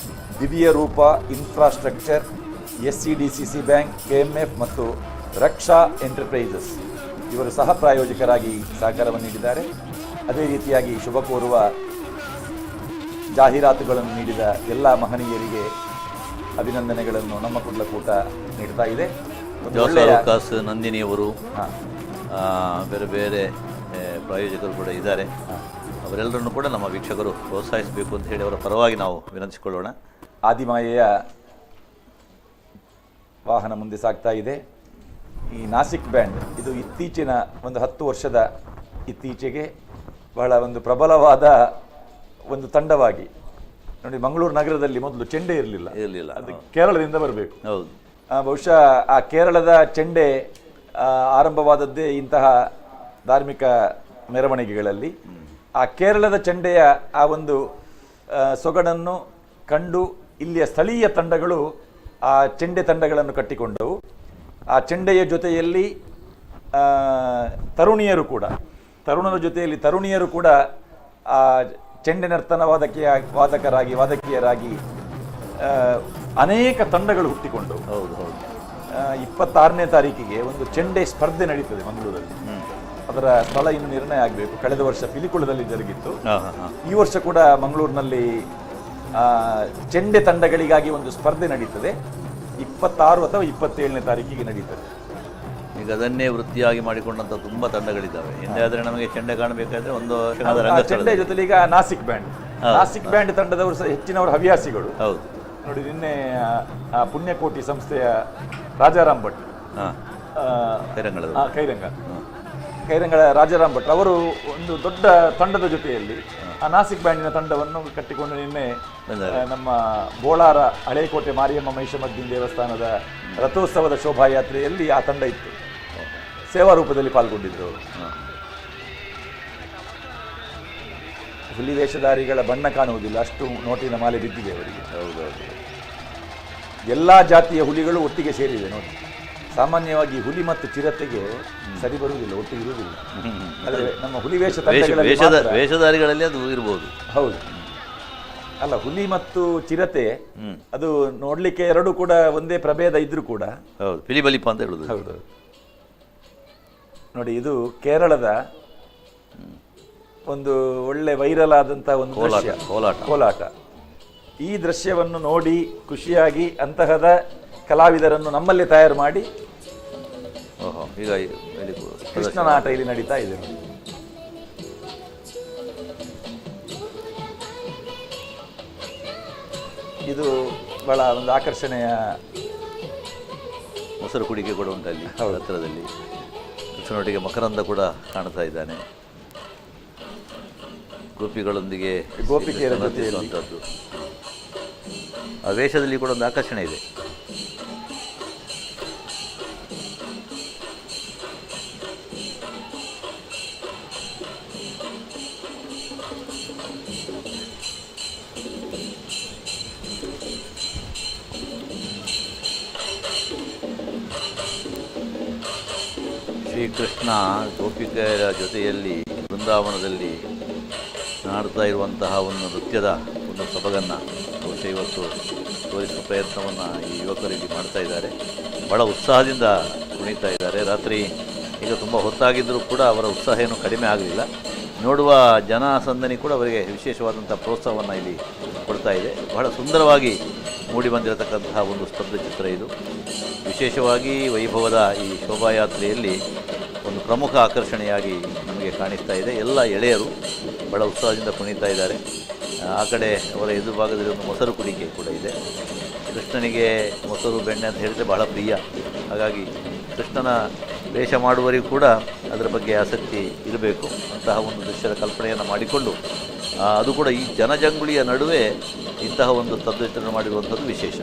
S27: Divya Roopa infrastructure, SCDCC bank, KMF ಮತ್ತು ರಕ್ಷಾ ಎಂಟರ್ಪ್ರೈಸಸ್ ಇವರು ಸಹ ಪ್ರಾಯೋಜಕರಾಗಿ ಸಹಕಾರವನ್ನು ನೀಡಿದ್ದಾರೆ. ಅದೇ ರೀತಿಯಾಗಿ ಶುಭ ಕೋರುವ ಜಾಹೀರಾತುಗಳನ್ನು ನೀಡಿದ ಎಲ್ಲ ಮಹನೀಯರಿಗೆ ಅಭಿನಂದನೆಗಳನ್ನು ನಮ್ಮ ಕುಡ್ಲಕೂಟ ನೀಡ್ತಾ ಇದೆ. ಒಂದು ಒಳ್ಳೆಯ
S12: ಜೋಸ್ ನಂದಿನಿಯವರು, ಬೇರೆ ಬೇರೆ ಪ್ರಾಯೋಜಕರು ಕೂಡ ಇದ್ದಾರೆ. ಅವರೆಲ್ಲರನ್ನು ಕೂಡ ನಮ್ಮ ವೀಕ್ಷಕರು ಪ್ರೋತ್ಸಾಹಿಸಬೇಕು ಅಂತ ಹೇಳಿ ಅವರ ಪರವಾಗಿ ನಾವು ವಿನಂತಿಸಿಕೊಳ್ಳೋಣ.
S27: ಆದಿಮಾಯೆಯ ವಾಹನ ಮುಂದೆ ಸಾಗ್ತಾ ಇದೆ. ಈ ನಾಸಿಕ್ ಬ್ಯಾಂಡ್ ಇದು ಇತ್ತೀಚಿನ ಒಂದು 10 ವರ್ಷದ ಇತ್ತೀಚೆಗೆ ಬಹಳ ಒಂದು ಪ್ರಬಲವಾದ ಒಂದು ತಂಡವಾಗಿ ನೋಡಿ. ಮಂಗಳೂರು ನಗರದಲ್ಲಿ ಮೊದಲು ಚೆಂಡೆ ಇರಲಿಲ್ಲ, ಅದು ಕೇರಳದಿಂದ ಬರಬೇಕು.
S12: ಹೌದು,
S27: ಬಹುಶಃ ಆ ಕೇರಳದ ಚೆಂಡೆ ಆರಂಭವಾದದ್ದೇ ಇಂತಹ ಧಾರ್ಮಿಕ ಮೆರವಣಿಗೆಗಳಲ್ಲಿ. ಆ ಕೇರಳದ ಚೆಂಡೆಯ ಆ ಒಂದು ಸೊಗಡನ್ನು ಕಂಡು ಇಲ್ಲಿಯ ಸ್ಥಳೀಯ ತಂಡಗಳು ಆ ಚೆಂಡೆ ತಂಡಗಳನ್ನು ಕಟ್ಟಿಕೊಂಡವು. ಆ ಚೆಂಡೆಯ ಜೊತೆಯಲ್ಲಿ ತರುಣಿಯರು ಕೂಡ, ತರುಣರ ಜೊತೆಯಲ್ಲಿ ತರುಣಿಯರು ಕೂಡ ಆ ಚೆಂಡೆ ನರ್ತನ ವಾದಕರಾಗಿ ವಾದಕಿಯರಾಗಿ ಅನೇಕ ತಂಡಗಳು ಹುಟ್ಟಿಕೊಂಡವು.
S12: ಹೌದು ಹೌದು.
S27: 26ನೇ ತಾರೀಕಿಗೆ ಒಂದು ಚೆಂಡೆ ಸ್ಪರ್ಧೆ ನಡೀತದೆ ಮಂಗಳೂರಲ್ಲಿ. ಅದರ ಸ್ಥಳ ಇನ್ನು ನಿರ್ಣಯ ಆಗಬೇಕು. ಕಳೆದ ವರ್ಷ ಪಿಲಿಕುಳದಲ್ಲಿ ಜರುಗಿತ್ತು. ಈ ವರ್ಷ ಕೂಡ ಮಂಗಳೂರಿನಲ್ಲಿ ಚೆಂಡೆ ತಂಡಗಳಿಗಾಗಿ ಒಂದು ಸ್ಪರ್ಧೆ ನಡೀತದೆ. 26 ಅಥವಾ 27ನೇ ತಾರೀಕಿಗೆ ನಡೀತದೆ.
S12: ಈಗ ಅದನ್ನೇ ವೃತ್ತಿಯಾಗಿ ಮಾಡಿಕೊಂಡಂತ ತುಂಬಾ ತಂಡಗಳಿದ್ದಾವೆ. ಹಿಂದೆ ಆದರೆ ನಮಗೆ ಚೆಂಡೆ ಕಾಣಬೇಕಾದ್ರೆ ಒಂದು
S27: ಚೆಂಡೆ ಜೊತೆಲಿ ಈಗ ನಾಸಿಕ್ ಬ್ಯಾಂಡ್, ನಾಸಿಕ್ ಬ್ಯಾಂಡ್ ತಂಡದವರು ಸಹ ಹೆಚ್ಚಿನವರು ಹವ್ಯಾಸಿಗಳು.
S12: ಹೌದು
S27: ನೋಡಿ, ನಿನ್ನೆ ಆ ಪುಣ್ಯಕೋಟಿ ಸಂಸ್ಥೆಯ ರಾಜಾರಾಮ್ ಭಟ್
S12: ಕೈರಂಗಳದ.
S27: ಕೈರಂಗ ಕೈರಂಗಳ ರಾಜಾರಾಮ್ ಭಟ್ ಅವರು ಒಂದು ದೊಡ್ಡ ತಂಡದ ಜೊತೆಯಲ್ಲಿ ಆ ನಾಸಿಕ್ ಬ್ಯಾಂಡಿನ ತಂಡವನ್ನು ಕಟ್ಟಿಕೊಂಡು ನಿನ್ನೆ ನಮ್ಮ ಬೋಳಾರ ಹಳೇಕೋಟೆ ಮಾರಿಯಮ್ಮ ಮಹಿಷಮರ್ದಿನಿ ದೇವಸ್ಥಾನದ ರಥೋತ್ಸವದ ಶೋಭಾಯಾತ್ರೆಯಲ್ಲಿ ಆ ತಂಡ ಇತ್ತು. ಸೇವಾ ರೂಪದಲ್ಲಿ ಪಾಲ್ಗೊಂಡಿದ್ರು ಅವರು. ಹುಲಿ ವೇಷಧಾರಿಗಳ ಬಣ್ಣ ಕಾಣುವುದಿಲ್ಲ, ಅಷ್ಟು ನೋಟಿನ ಮಾಲೆ ಬಿದ್ದಿದೆ ಅವರಿಗೆ.
S12: ಹೌದೌದು,
S27: ಎಲ್ಲ ಜಾತಿಯ ಹುಲಿಗಳು ಒಟ್ಟಿಗೆ ಸೇರಿವೆ ನೋಡಿ. ಸಾಮಾನ್ಯವಾಗಿ ಹುಲಿ ಮತ್ತು ಚಿರತೆಗೆ ಸರಿ ಬರುವುದಿಲ್ಲ, ಒಟ್ಟಿಗೆ ಇರುವುದಿಲ್ಲ. ಆದರೆ ನಮ್ಮ ಹುಲಿ ವೇಷ
S12: ವೇಷಧಾರಿಗಳಲ್ಲಿ ಅದು ಇರ್ಬೋದು.
S27: ಹೌದು, ಅಲ್ಲ ಹುಲಿ ಮತ್ತು ಚಿರತೆ ಅದು ನೋಡ್ಲಿಕ್ಕೆ ಎರಡೂ ಕೂಡ ಒಂದೇ ಪ್ರಭೇದ ಇದ್ರೂ ಕೂಡ.
S12: ಹೌದು, ಪಿಲಿ ಬಲಿಪ ಅಂತ ಹೇಳುದು.
S27: ಹೌದು ನೋಡಿ, ಇದು ಕೇರಳದ ಒಂದು ಒಳ್ಳೆ ವೈರಲ್ ಆದಂತಹ ಒಂದು ದೃಶ್ಯ,
S12: ಕೋಲಾಟ.
S27: ಕೋಲಾಟ. ಈ ದೃಶ್ಯವನ್ನು ನೋಡಿ ಖುಷಿಯಾಗಿ ಅಂತಹದ ಕಲಾವಿದರನ್ನು ನಮ್ಮಲ್ಲೇ ತಯಾರು ಮಾಡಿ
S12: ಈಗ
S27: ಕೃಷ್ಣನ ಆಟ ಇಲ್ಲಿ ನಡೀತಾ ಇದೆ. ಇದು ಬಹಳ ಒಂದು ಆಕರ್ಷಣೆಯ
S12: ಮೊಸರು ಕುಡಿಕೆ ಕೂಡ ಉಂಟು ಅಲ್ಲಿ ಹತ್ತಿರದಲ್ಲಿ. ಕೃಷ್ಣನೊಟ್ಟಿಗೆ ಮಕರಂದ ಕೂಡ ಕಾಣ್ತಾ ಇದ್ದಾನೆ. ಗೋಪಿಗಳೊಂದಿಗೆ
S27: ಗೋಪಿಕೆಯರ ಜೊತೆಯಲ್ಲಿರುವಂಥದ್ದು
S12: ಆ ವೇಷದಲ್ಲಿ ಕೂಡ ಒಂದು ಆಕರ್ಷಣೆ ಇದೆ. ಶ್ರೀಕೃಷ್ಣ ಗೋಪಿಕೆಯರ ಜೊತೆಯಲ್ಲಿ ಬೃಂದಾವನದಲ್ಲಿ ನಾಡ್ತಾ ಇರುವಂತಹ ಒಂದು ನೃತ್ಯದ ಒಂದು ಸೊಬಗನ್ನು ಬಹುಶಃ ಇವತ್ತು ತೋರಿಸುವ ಪ್ರಯತ್ನವನ್ನು ಈ ಯುವಕರು ಇಲ್ಲಿ ಮಾಡ್ತಾ ಇದ್ದಾರೆ. ಭಾಳ ಉತ್ಸಾಹದಿಂದ ಕುಣಿತಾ ಇದ್ದಾರೆ. ರಾತ್ರಿ ಈಗ ತುಂಬ ಹೊತ್ತಾಗಿದ್ದರೂ ಕೂಡ ಅವರ ಉತ್ಸಾಹ ಏನು ಕಡಿಮೆ ಆಗಲಿಲ್ಲ. ನೋಡುವ ಜನ ಸಂದಣಿ ಕೂಡ ಅವರಿಗೆ ವಿಶೇಷವಾದಂಥ ಪ್ರೋತ್ಸಾಹವನ್ನು ಇಲ್ಲಿ ಕೊಡ್ತಾ ಇದೆ. ಬಹಳ ಸುಂದರವಾಗಿ ಮೂಡಿ ಬಂದಿರತಕ್ಕಂತಹ ಒಂದು ಸ್ತಬ್ಧ ಚಿತ್ರ ಇದು. ವಿಶೇಷವಾಗಿ ವೈಭವದ ಈ ಶೋಭಾಯಾತ್ರೆಯಲ್ಲಿ ಒಂದು ಪ್ರಮುಖ ಆಕರ್ಷಣೆಯಾಗಿ ನಮಗೆ ಕಾಣಿಸ್ತಾ ಇದೆ. ಎಲ್ಲ ಎಳೆಯರು ಬಹಳ ಉತ್ಸಾಹದಿಂದ ಕುಣಿತಾ ಇದ್ದಾರೆ. ಆ ಕಡೆ ಅವರ ಎದುರು ಭಾಗದಲ್ಲಿ ಒಂದು ಮೊಸರು ಕುಡಿಕೆ ಕೂಡ ಇದೆ. ಕೃಷ್ಣನಿಗೆ ಮೊಸರು ಬೆಣ್ಣೆ ಅಂತ ಹೇಳಿದರೆ ಬಹಳ ಪ್ರಿಯ. ಹಾಗಾಗಿ ಕೃಷ್ಣನ ವೇಷ ಮಾಡುವವರಿಗೂ ಕೂಡ ಅದರ ಬಗ್ಗೆ ಆಸಕ್ತಿ ಇರಬೇಕು. ಅಂತಹ ಒಂದು ದೃಶ್ಯದ ಕಲ್ಪನೆಯನ್ನು ಮಾಡಿಕೊಂಡು ಅದು ಕೂಡ ಈ ಜನಜಂಗುಳಿಯ ನಡುವೆ ಇಂತಹ ಒಂದು ತತ್ವಚಿತ್ರಣ ಮಾಡಿರುವಂಥದ್ದು ವಿಶೇಷ.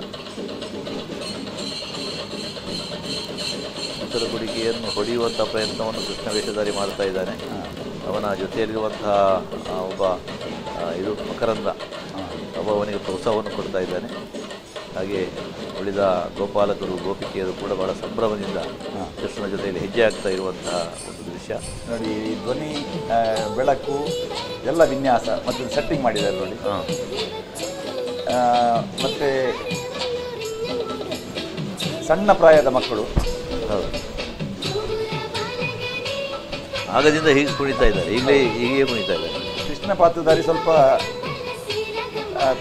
S12: ಮೊಸರು ಕುಡಿಕೆಯನ್ನು ಹೊಡೆಯುವಂಥ ಪ್ರಯತ್ನವನ್ನು ಕೃಷ್ಣ ವೇಷಧಾರಿ ಮಾಡ್ತಾ ಇದ್ದಾನೆ. ಅವನ ಜೊತೆಯಲ್ಲಿರುವಂತಹ ಒಬ್ಬ ಇದು ಮಕರಂದ ಒಬ್ಬ ಅವನಿಗೆ ಪ್ರೋತ್ಸಾಹವನ್ನು ಕೊಡ್ತಾ ಇದ್ದಾನೆ. ಹಾಗೆ ಉಳಿದ ಗೋಪಾಲಕರು ಗೋಪಿಕೆಯರು ಕೂಡ ಬಹಳ ಸಂಭ್ರಮದಿಂದ ಕೃಷ್ಣನ ಜೊತೆಯಲ್ಲಿ ಹೆಜ್ಜೆ ಆಗ್ತಾ ಇರುವಂತಹ ಒಂದು ದೃಶ್ಯ
S27: ನೋಡಿ. ಧ್ವನಿ, ಬೆಳಕು ಎಲ್ಲ ವಿನ್ಯಾಸ ಮತ್ತು ಸೆಟ್ಟಿಂಗ್ ಮಾಡಿದ್ದಾರೆ ನೋಡಿ. ಮತ್ತು ಸಣ್ಣ ಪ್ರಾಯದ ಮಕ್ಕಳು.
S12: ಹೌದು, ಆಗದಿಂದ ಹೀಗೆ ಕುಣಿತಾ ಇದ್ದಾರೆ, ಈಗಲೇ ಹೀಗೆ ಕುಣಿತಾ ಇದ್ದಾರೆ.
S27: ಕೃಷ್ಣ ಪಾತ್ರಧಾರಿ ಸ್ವಲ್ಪ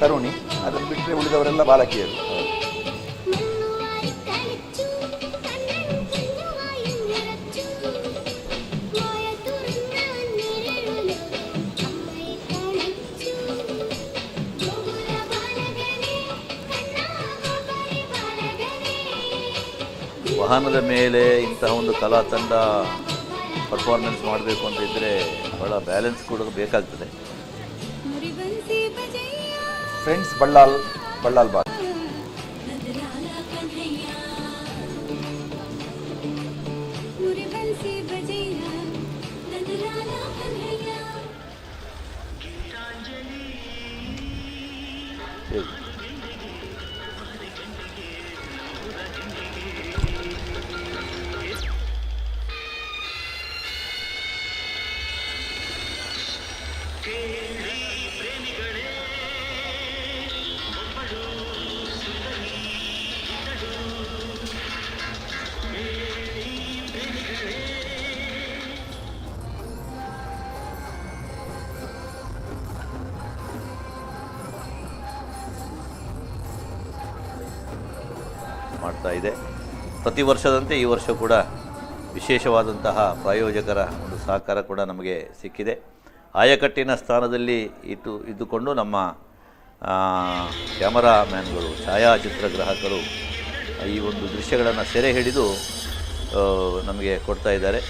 S27: ತರುಣಿ, ಅದನ್ನು ಬಿಟ್ಟರೆ ಉಳಿದವರೆಲ್ಲ ಬಾಲಕಿಯರು.
S12: ವಾಹನದ ಮೇಲೆ ಇಂತಹ ಒಂದು ಕಲಾ ತಂಡ ಪರ್ಫಾರ್ಮೆನ್ಸ್ ಮಾಡಬೇಕು ಅಂತ ಇದ್ದರೆ ಬಹಳ ಬ್ಯಾಲೆನ್ಸ್ ಕೂಡ ಬೇಕಾಗ್ತದೆ.
S27: ಫ್ರೆಂಡ್ಸ್ ಬಳ್ಳಾಲ್ ಬಳ್ಳಾಲ್ ಬಾಗ್.
S12: ಮಾಡ್ತಾ ಇದೆ. ಪ್ರತಿ ವರ್ಷದಂತೆ ಈ ವರ್ಷ ಕೂಡ ವಿಶೇಷವಾದಂತಹ ಪ್ರಾಯೋಜಕರ ಒಂದು ಸಹಕಾರ ಕೂಡ ನಮಗೆ ಸಿಕ್ಕಿದೆ. ಆಯಕಟ್ಟಿನ ಸ್ಥಾನದಲ್ಲಿ ಇದ್ದುಕೊಂಡು ನಮ್ಮ ಕ್ಯಾಮರಾ ಮ್ಯಾನ್ಗಳು, ಛಾಯಾಚಿತ್ರಗ್ರಾಹಕರು ಈ ಒಂದು ದೃಶ್ಯಗಳನ್ನು ಸೆರೆ ಹಿಡಿದು ನಮಗೆ ಕೊಡ್ತಾ ಇದ್ದಾರೆ.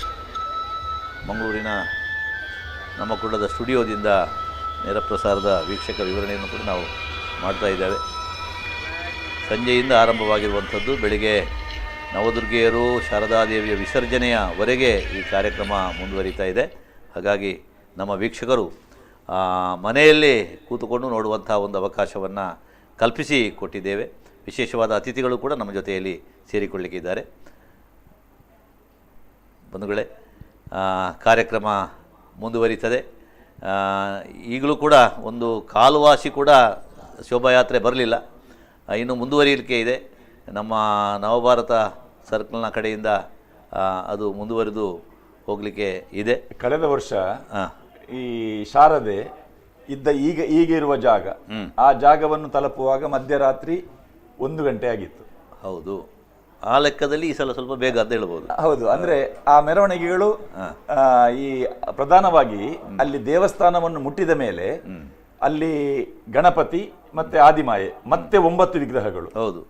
S12: ಮಂಗಳೂರಿನ ನಮ್ಮ ಕುಳ್ಳದ ಸ್ಟುಡಿಯೋದಿಂದ ನೇರ ಪ್ರಸಾರದ ವೀಕ್ಷಕ ವಿವರಣೆಯನ್ನು ಕೂಡ ನಾವು ಮಾಡ್ತಾ ಇದ್ದೇವೆ. ಸಂಜೆಯಿಂದ ಆರಂಭವಾಗಿರುವಂಥದ್ದು, ಬೆಳಿಗ್ಗೆ ನವದುರ್ಗೆಯರು ಶಾರದಾದೇವಿಯ ವಿಸರ್ಜನೆಯವರೆಗೆ ಈ ಕಾರ್ಯಕ್ರಮ ಮುಂದುವರಿತಾ ಇದೆ. ಹಾಗಾಗಿ ನಮ್ಮ ವೀಕ್ಷಕರು ಮನೆಯಲ್ಲೇ ಕೂತುಕೊಂಡು ನೋಡುವಂಥ ಒಂದು ಅವಕಾಶವನ್ನು ಕಲ್ಪಿಸಿ ಕೊಟ್ಟಿದ್ದೇವೆ. ವಿಶೇಷವಾದ ಅತಿಥಿಗಳು ಕೂಡ ನಮ್ಮ ಜೊತೆಯಲ್ಲಿ ಸೇರಿಕೊಳ್ಳಿಕ್ಕಿದ್ದಾರೆ. ಬಂಧುಗಳೇ, ಕಾರ್ಯಕ್ರಮ ಮುಂದುವರಿತದೆ. ಈಗಲೂ ಕೂಡ ಒಂದು ಕಾಲುವಾಸಿ ಕೂಡ ಶೋಭಾಯಾತ್ರೆ ಬರಲಿಲ್ಲ, ಇನ್ನು ಮುಂದುವರಿಯಲಿಕ್ಕೆ ಇದೆ. ನಮ್ಮ ನವಭಾರತ ಸರ್ಕಲ್ನ ಕಡೆಯಿಂದ ಅದು ಮುಂದುವರೆದು ಹೋಗಲಿಕ್ಕೆ ಇದೆ.
S27: ಕಳೆದ ವರ್ಷ ಈ ಶಾರದೆ ಇದ್ದ ಈಗ ಇರುವ ಜಾಗ, ಆ ಜಾಗವನ್ನು ತಲುಪುವಾಗ ಮಧ್ಯರಾತ್ರಿ 1 ಗಂಟೆ ಆಗಿತ್ತು.
S12: ಹೌದು, ಆ ಲೆಕ್ಕದಲ್ಲಿ ಈ ಸಲ ಸ್ವಲ್ಪ ಬೇಗ ಅಂತ ಹೇಳ್ಬೋದು.
S27: ಹೌದು, ಅಂದ್ರೆ ಆ ಮೆರವಣಿಗೆಗಳು ಈ ಪ್ರಧಾನವಾಗಿ ಅಲ್ಲಿ ದೇವಸ್ಥಾನವನ್ನು ಮುಟ್ಟಿದ ಮೇಲೆ ಅಲ್ಲಿ ಗಣಪತಿ ಮತ್ತೆ ಆದಿಮಾಯೆ ಮತ್ತೆ 9 ವಿಗ್ರಹಗಳು,
S12: ಹೌದು,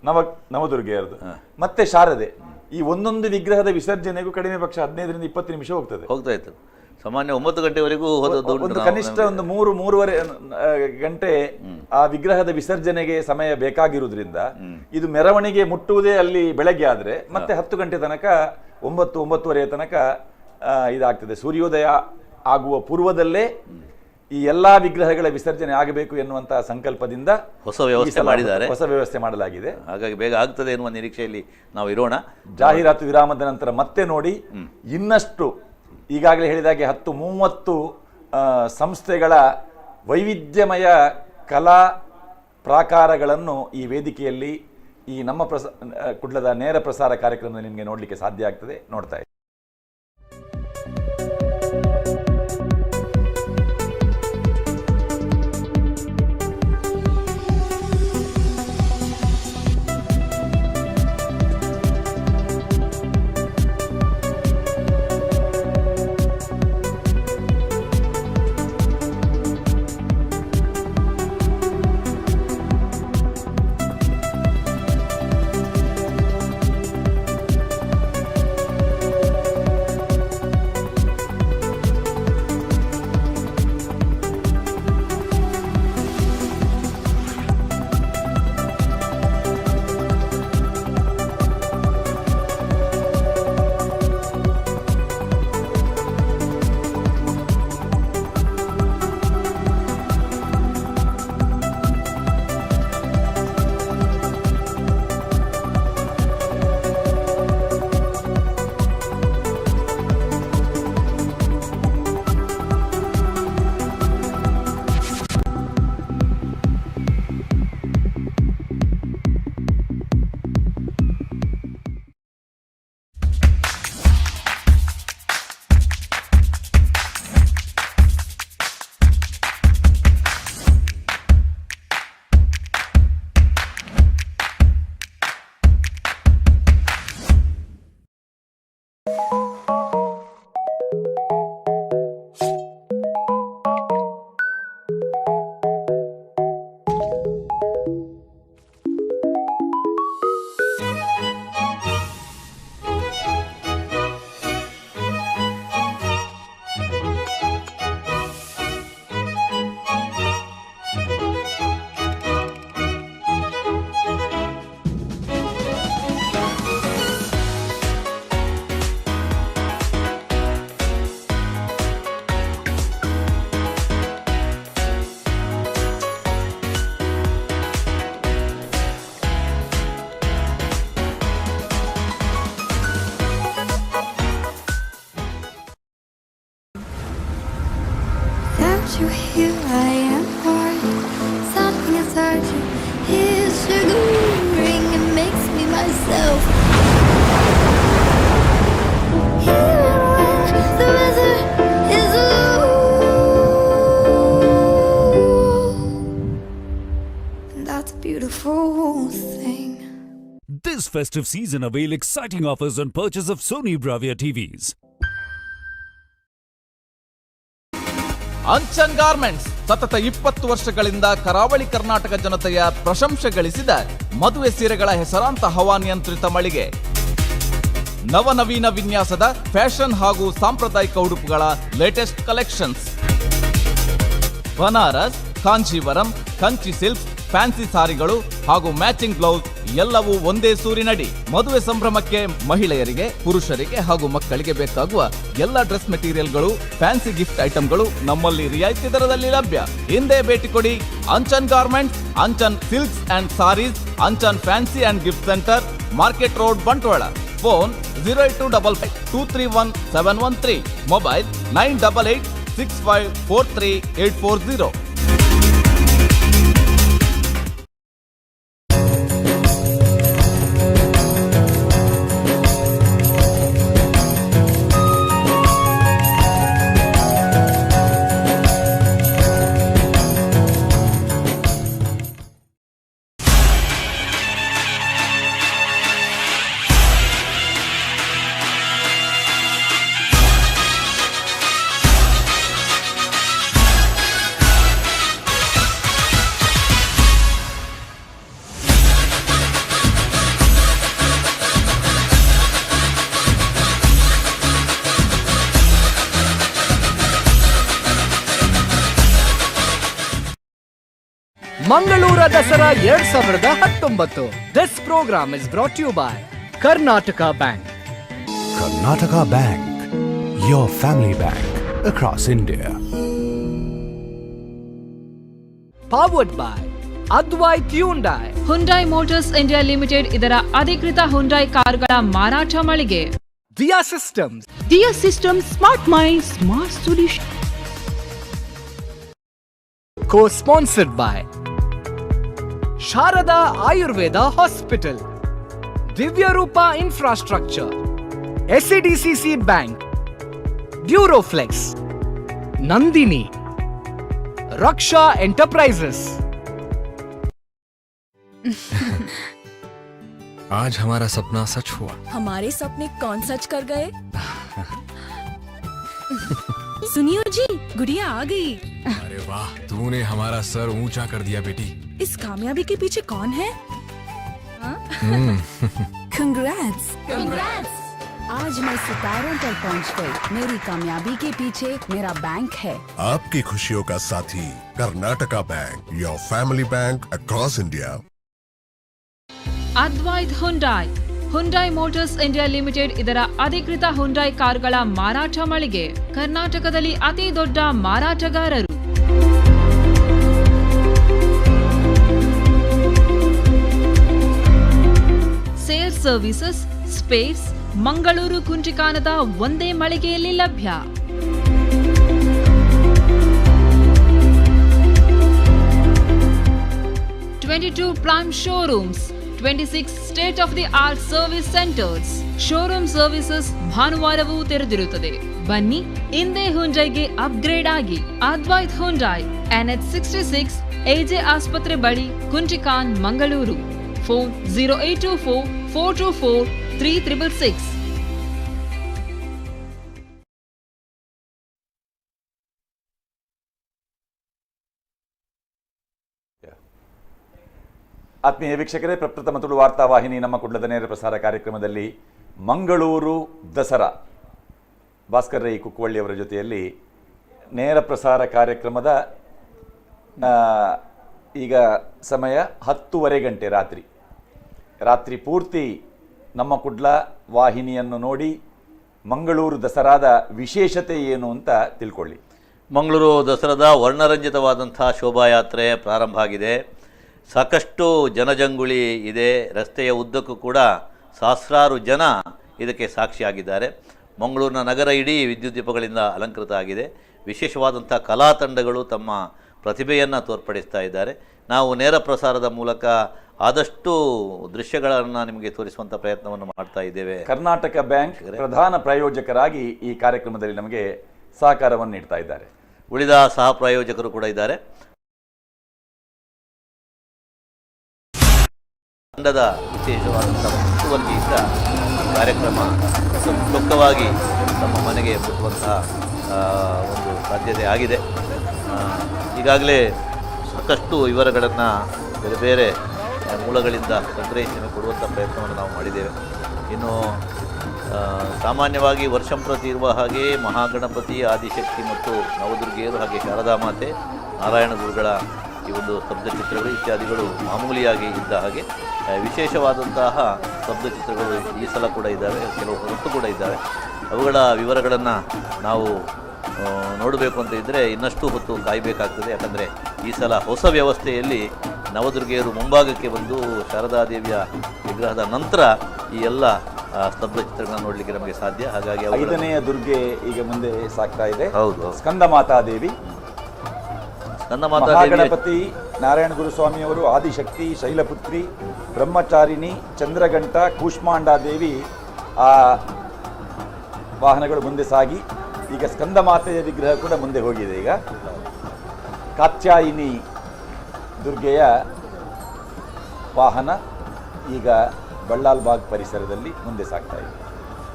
S27: ನವದುರ್ಗೆಯರದು ಮತ್ತೆ ಶಾರದೆ, ಈ ಒಂದೊಂದು ವಿಗ್ರಹದ ವಿಸರ್ಜನೆಗೂ ಕಡಿಮೆ ಪಕ್ಷ 15 ರಿಂದ 20 ನಿಮಿಷ
S12: ಹೋಗ್ತಾ ಇತ್ತು. ಸಾಮಾನ್ಯ 9 ಗಂಟೆವರೆಗೂ ಹೋದದ್ದು
S27: ಒಂದು ಕನಿಷ್ಠ ಒಂದು 3-3.5 ಗಂಟೆ ಆ ವಿಗ್ರಹದ ವಿಸರ್ಜನೆಗೆ ಸಮಯ ಬೇಕಾಗಿರುವುದರಿಂದ ಇದು ಮೆರವಣಿಗೆ ಮುಟ್ಟುವುದೇ ಅಲ್ಲಿ ಬೆಳಗ್ಗೆ ಆದ್ರೆ ಮತ್ತೆ 10 ಗಂಟೆ ತನಕ, 9-9:30 ತನಕ ಇದಾಗ್ತದೆ. ಸೂರ್ಯೋದಯ ಆಗುವ ಪೂರ್ವದಲ್ಲೇ ಈ ಎಲ್ಲಾ ವಿಗ್ರಹಗಳ ವಿಸರ್ಜನೆ ಆಗಬೇಕು ಎನ್ನುವಂತಹ ಸಂಕಲ್ಪದಿಂದ
S12: ಹೊಸ ವ್ಯವಸ್ಥೆ ಮಾಡಿದ್ದಾರೆ,
S27: ಹೊಸ ವ್ಯವಸ್ಥೆ ಮಾಡಲಾಗಿದೆ.
S12: ಹಾಗಾಗಿ ಬೇಗ ಆಗ್ತದೆ ಎನ್ನುವ ನಿರೀಕ್ಷೆಯಲ್ಲಿ ನಾವು ಇರೋಣ.
S27: ಜಾಹೀರಾತು ವಿರಾಮದ ನಂತರ ಮತ್ತೆ ನೋಡಿ ಇನ್ನಷ್ಟು ಈಗಾಗಲೇ ಹೇಳಿದಾಗೆ 10-30 ಸಂಸ್ಥೆಗಳ ವೈವಿಧ್ಯಮಯ ಕಲಾ ಪ್ರಾಕಾರಗಳನ್ನು ಈ ವೇದಿಕೆಯಲ್ಲಿ ಈ ನಮ್ಮ ಕುಡ್ಲದ ನೇರ ಪ್ರಸಾರ ಕಾರ್ಯಕ್ರಮದಲ್ಲಿ ನಿಮಗೆ ನೋಡಲಿಕ್ಕೆ ಸಾಧ್ಯ ಆಗ್ತದೆ. ನೋಡ್ತಾ ಇರಿ.
S1: You here I am hard. Something inside you is sugaring and makes me myself. Even when the weather is low, and that's a beautiful thing.
S7: This festive season, avail exciting offers on purchase of Sony Bravia TVs.
S18: Anchan garments ಸತತ 20 ವರ್ಷಗಳಿಂದ ಕರಾವಳಿ ಕರ್ನಾಟಕ ಜನತೆಯ ಪ್ರಶಂಸೆ ಗಳಿಸಿದ ಮದುವೆ ಸೀರೆಗಳ ಹೆಸರಾಂತ ಹವಾನಿಯಂತ್ರಿತ ಮಳಿಗೆ. ನವನವೀನ ವಿನ್ಯಾಸದ ಫ್ಯಾಷನ್ ಹಾಗೂ ಸಾಂಪ್ರದಾಯಿಕ ಉಡುಪುಗಳ latest collections. Banaras, Kanjeevaram, Kanchi silks, fancy ಸಾರಿಗಳು ಹಾಗೂ ಮ್ಯಾಚಿಂಗ್ ಬ್ಲೌಸ್ ಎಲ್ಲವೂ ಒಂದೇ ಸೂರಿನಡಿ. ಮದುವೆ ಸಂಭ್ರಮಕ್ಕೆ ಮಹಿಳೆಯರಿಗೆ, ಪುರುಷರಿಗೆ ಹಾಗೂ ಮಕ್ಕಳಿಗೆ ಬೇಕಾಗುವ ಎಲ್ಲ ಡ್ರೆಸ್ ಮೆಟೀರಿಯಲ್ಗಳು, ಫ್ಯಾನ್ಸಿ ಗಿಫ್ಟ್ ಐಟಂಗಳು ನಮ್ಮಲ್ಲಿ ರಿಯಾಯಿತಿ ದರದಲ್ಲಿ ಲಭ್ಯ. ಇಂದೇ ಭೇಟಿ ಕೊಡಿ Anchan garments, Anchan silks and sarees, Anchan fancy and gift centre, market road, Bantwal. Phone 08255231713, mobile 9886543840.
S3: ಮಂಗಳೂರ Dasara 2019. This programme is brought you by Karnataka Bank.
S16: Karnataka Bank, your family bank across India.
S3: Powered by Advait Hyundai.
S11: Hyundai Motors India Limited ಇದರ ಅಧಿಕೃತ Hyundai ಕಾರುಗಳ ಮಾರಾಟ ಮಳಿಗೆ.
S3: Diya Systems.
S17: Diya system, smart mind, smart solution.
S3: Co sponsored by Sharada Ayurveda Hospital, Divyarupa Infrastructure, SADCC Bank, Duroflex, Nandini, Raksha Enterprises.
S6: आज हमारा सपना सच हुआ।
S22: हमारे सपने कौन सच कर गए? सुनियो जी, गुड़िया आ गई।
S6: अरे वाह, तूने हमारा सर ऊंचा कर दिया बेटी।
S22: इस कामयाबी के पीछे कौन है?
S23: कंग्रेट्स! आज मैं सितारों पर पहुंच गई। मेरी कामयाबी के पीछे मेरा बैंक है।
S24: आपकी खुशियों का साथी Karnataka Bank, your family bank across India.
S11: Advait Hyundai, Hyundai Motors India Limited ಇದರ ಅಧಿಕೃತ ಹುಂಡೈ ಕಾರುಗಳ ಮಾರಾಟ ಮಳಿಗೆ. ಕರ್ನಾಟಕದಲ್ಲಿ ಅತಿ ದೊಡ್ಡ ಮಾರಾಟಗಾರರು. ಸೇಲ್ಸ್, ಸರ್ವಿಸಸ್, ಸ್ಪೇರ್ಸ್ ಮಂಗಳೂರು ಕುಂಜಿಕಾನದ ಒಂದೇ ಮಳಿಗೆಯಲ್ಲಿ ಲಭ್ಯ. 22 prime showrooms, 26 state of the art service centres, showroom services ಭಾನುವಾರವೂ ತೆರೆದಿರುತ್ತದೆ. ಬನ್ನಿ, ಇಂದೇ ಹುಂಡೈಗೆ ಅಪ್ಗ್ರೇಡ್ ಆಗಿ. ಅದ್ವೈತ್ ಹುಂಡೈ, ಎನ್ಎಚ್ 66, ಎಜೆ ಆಸ್ಪತ್ರೆ ಬಳಿ, ಕುಂಜಿಕಾನ್, ಮಂಗಳೂರು. Phone 0824424366.
S27: ಆತ್ಮೀಯ ವೀಕ್ಷಕರೇ, ಪ್ರಪ್ರಥಮ ತುಳು ವಾರ್ತಾ ವಾಹಿನಿ ನಮ್ಮ ಕುಡ್ಲದ ನೇರ ಪ್ರಸಾರ ಕಾರ್ಯಕ್ರಮದಲ್ಲಿ ಮಂಗಳೂರು ದಸರಾ ಭಾಸ್ಕರ್ ರೈ ಕುಕ್ಕುವಳ್ಳಿಯವರ ಜೊತೆಯಲ್ಲಿ ನೇರ ಪ್ರಸಾರ ಕಾರ್ಯಕ್ರಮದ ಈಗ ಸಮಯ 10:30 ಗಂಟೆ ರಾತ್ರಿ. ರಾತ್ರಿ ಪೂರ್ತಿ ನಮ್ಮ ಕುಡ್ಲ ವಾಹಿನಿಯನ್ನು ನೋಡಿ ಮಂಗಳೂರು ದಸರಾದ ವಿಶೇಷತೆ ಏನು ಅಂತ ತಿಳ್ಕೊಳ್ಳಿ.
S12: ಮಂಗಳೂರು ದಸರಾದ ವರ್ಣರಂಜಿತವಾದಂಥ ಶೋಭಾಯಾತ್ರೆ ಪ್ರಾರಂಭ ಆಗಿದೆ. ಸಾಕಷ್ಟು ಜನಜಂಗುಳಿ ಇದೆ. ರಸ್ತೆಯ ಉದ್ದಕ್ಕೂ ಕೂಡ ಸಹಸ್ರಾರು ಜನ ಇದಕ್ಕೆ ಸಾಕ್ಷಿಯಾಗಿದ್ದಾರೆ. ಮಂಗಳೂರಿನ ನಗರ ಇಡೀ ವಿದ್ಯುತ್ ದೀಪಗಳಿಂದ ಅಲಂಕೃತ ಆಗಿದೆ. ವಿಶೇಷವಾದಂಥ ಕಲಾ ತಂಡಗಳು ತಮ್ಮ ಪ್ರತಿಭೆಯನ್ನು ತೋರ್ಪಡಿಸ್ತಾ ಇದ್ದಾರೆ. ನಾವು ನೇರ ಪ್ರಸಾರದ ಮೂಲಕ ಆದಷ್ಟು ದೃಶ್ಯಗಳನ್ನು ನಿಮಗೆ ತೋರಿಸುವಂಥ ಪ್ರಯತ್ನವನ್ನು ಮಾಡ್ತಾ ಇದ್ದೇವೆ.
S27: ಕರ್ನಾಟಕ ಬ್ಯಾಂಕ್ ಪ್ರಧಾನ ಪ್ರಾಯೋಜಕರಾಗಿ ಈ ಕಾರ್ಯಕ್ರಮದಲ್ಲಿ ನಮಗೆ ಸಹಕಾರವನ್ನು ನೀಡ್ತಾ ಇದ್ದಾರೆ.
S12: ಉಳಿದ ಸಹ ಪ್ರಾಯೋಜಕರು ಕೂಡ ಇದ್ದಾರೆ. ತಂಡದ ವಿಶೇಷವಾದಂಥ ಮುತುವರ್ಜಿಯಿಂದ ಕಾರ್ಯಕ್ರಮ ಚೊಕ್ಕವಾಗಿ ತಮ್ಮ ಮನೆಗೆ ಮುಟ್ಟುವಂತಹ ಒಂದು ಸಾಧ್ಯತೆ ಆಗಿದೆ. ಈಗಾಗಲೇ ಸಾಕಷ್ಟು ವಿವರಗಳನ್ನು ಬೇರೆ ಬೇರೆ ಮೂಲಗಳಿಂದ ಸಂಗ್ರಹಿಸಿ ಕೊಡುವಂಥ ಪ್ರಯತ್ನವನ್ನು ನಾವು ಮಾಡಿದ್ದೇವೆ. ಇನ್ನು ಸಾಮಾನ್ಯವಾಗಿ ವರ್ಷಂಪ್ರತಿ ಇರುವ ಹಾಗೆ ಮಹಾಗಣಪತಿ, ಆದಿಶಕ್ತಿ ಮತ್ತು ನವದುರ್ಗೆಯರು, ಹಾಗೆ ಶಾರದಾ ಮಾತೆ, ನಾರಾಯಣ ಗುರುಗಳ ಈ ಒಂದು ಸ್ತಬ್ಧಚಿತ್ರಗಳು ಇತ್ಯಾದಿಗಳು ಮಾಮೂಲಿಯಾಗಿ ಇದ್ದ ಹಾಗೆ ವಿಶೇಷವಾದಂತಹ ಸ್ತಬ್ಧಚಿತ್ರಗಳು ಈ ಸಲ ಕೂಡ ಇದ್ದಾವೆ, ಕೆಲವು ಹೊರತು ಕೂಡ ಇದ್ದಾವೆ. ಅವುಗಳ ವಿವರಗಳನ್ನು ನಾವು ನೋಡಬೇಕು ಅಂತ ಇದ್ದರೆ ಇನ್ನಷ್ಟು ಹೊತ್ತು ಕಾಯಬೇಕಾಗ್ತದೆ. ಯಾಕಂದರೆ ಈ ಸಲ ಹೊಸ ವ್ಯವಸ್ಥೆಯಲ್ಲಿ ನವದುರ್ಗೆಯರು ಮುಂಭಾಗಕ್ಕೆ ಬಂದು ಶಾರದಾದೇವಿಯ ವಿಗ್ರಹದ ನಂತರ ಈ ಎಲ್ಲ ಸ್ತಬ್ಧ ಚಿತ್ರಗಳನ್ನು ನೋಡಲಿಕ್ಕೆ ನಮಗೆ ಸಾಧ್ಯ. ಹಾಗಾಗಿ
S27: ಐದನೆಯ ದುರ್ಗೆ ಈಗ ಮುಂದೆ ಸಾಗ್ತಾ ಇದೆ.
S12: ಹೌದು,
S27: ಸ್ಕಂದ ಮಾತಾದೇವಿ,
S12: ಸ್ಕಂದ ಮಾತಾದೇವಿ,
S27: ಮಹಾಗಣಪತಿ, ನಾರಾಯಣ ಗುರುಸ್ವಾಮಿಯವರು, ಆದಿಶಕ್ತಿ, ಶೈಲಪುತ್ರಿ, ಬ್ರಹ್ಮಚಾರಿಣಿ, ಚಂದ್ರಘಂಟ, ಕೂಷ್ಮಾಂಡಾದೇವಿ ಆ ವಾಹನಗಳು ಮುಂದೆ ಸಾಗಿ ಈಗ ಸ್ಕಂದ ಮಾತೆಯ ವಿಗ್ರಹ ಕೂಡ ಮುಂದೆ ಹೋಗಿದೆ. ಈಗ ಕಾತ್ಯಾಯಿನಿ ದುರ್ಗೆಯ ವಾಹನ ಈಗ ಬಳ್ಳಾಲ್ಬಾಗ್ ಪರಿಸರದಲ್ಲಿ ಮುಂದೆ ಸಾಗ್ತಾ ಇದೆ.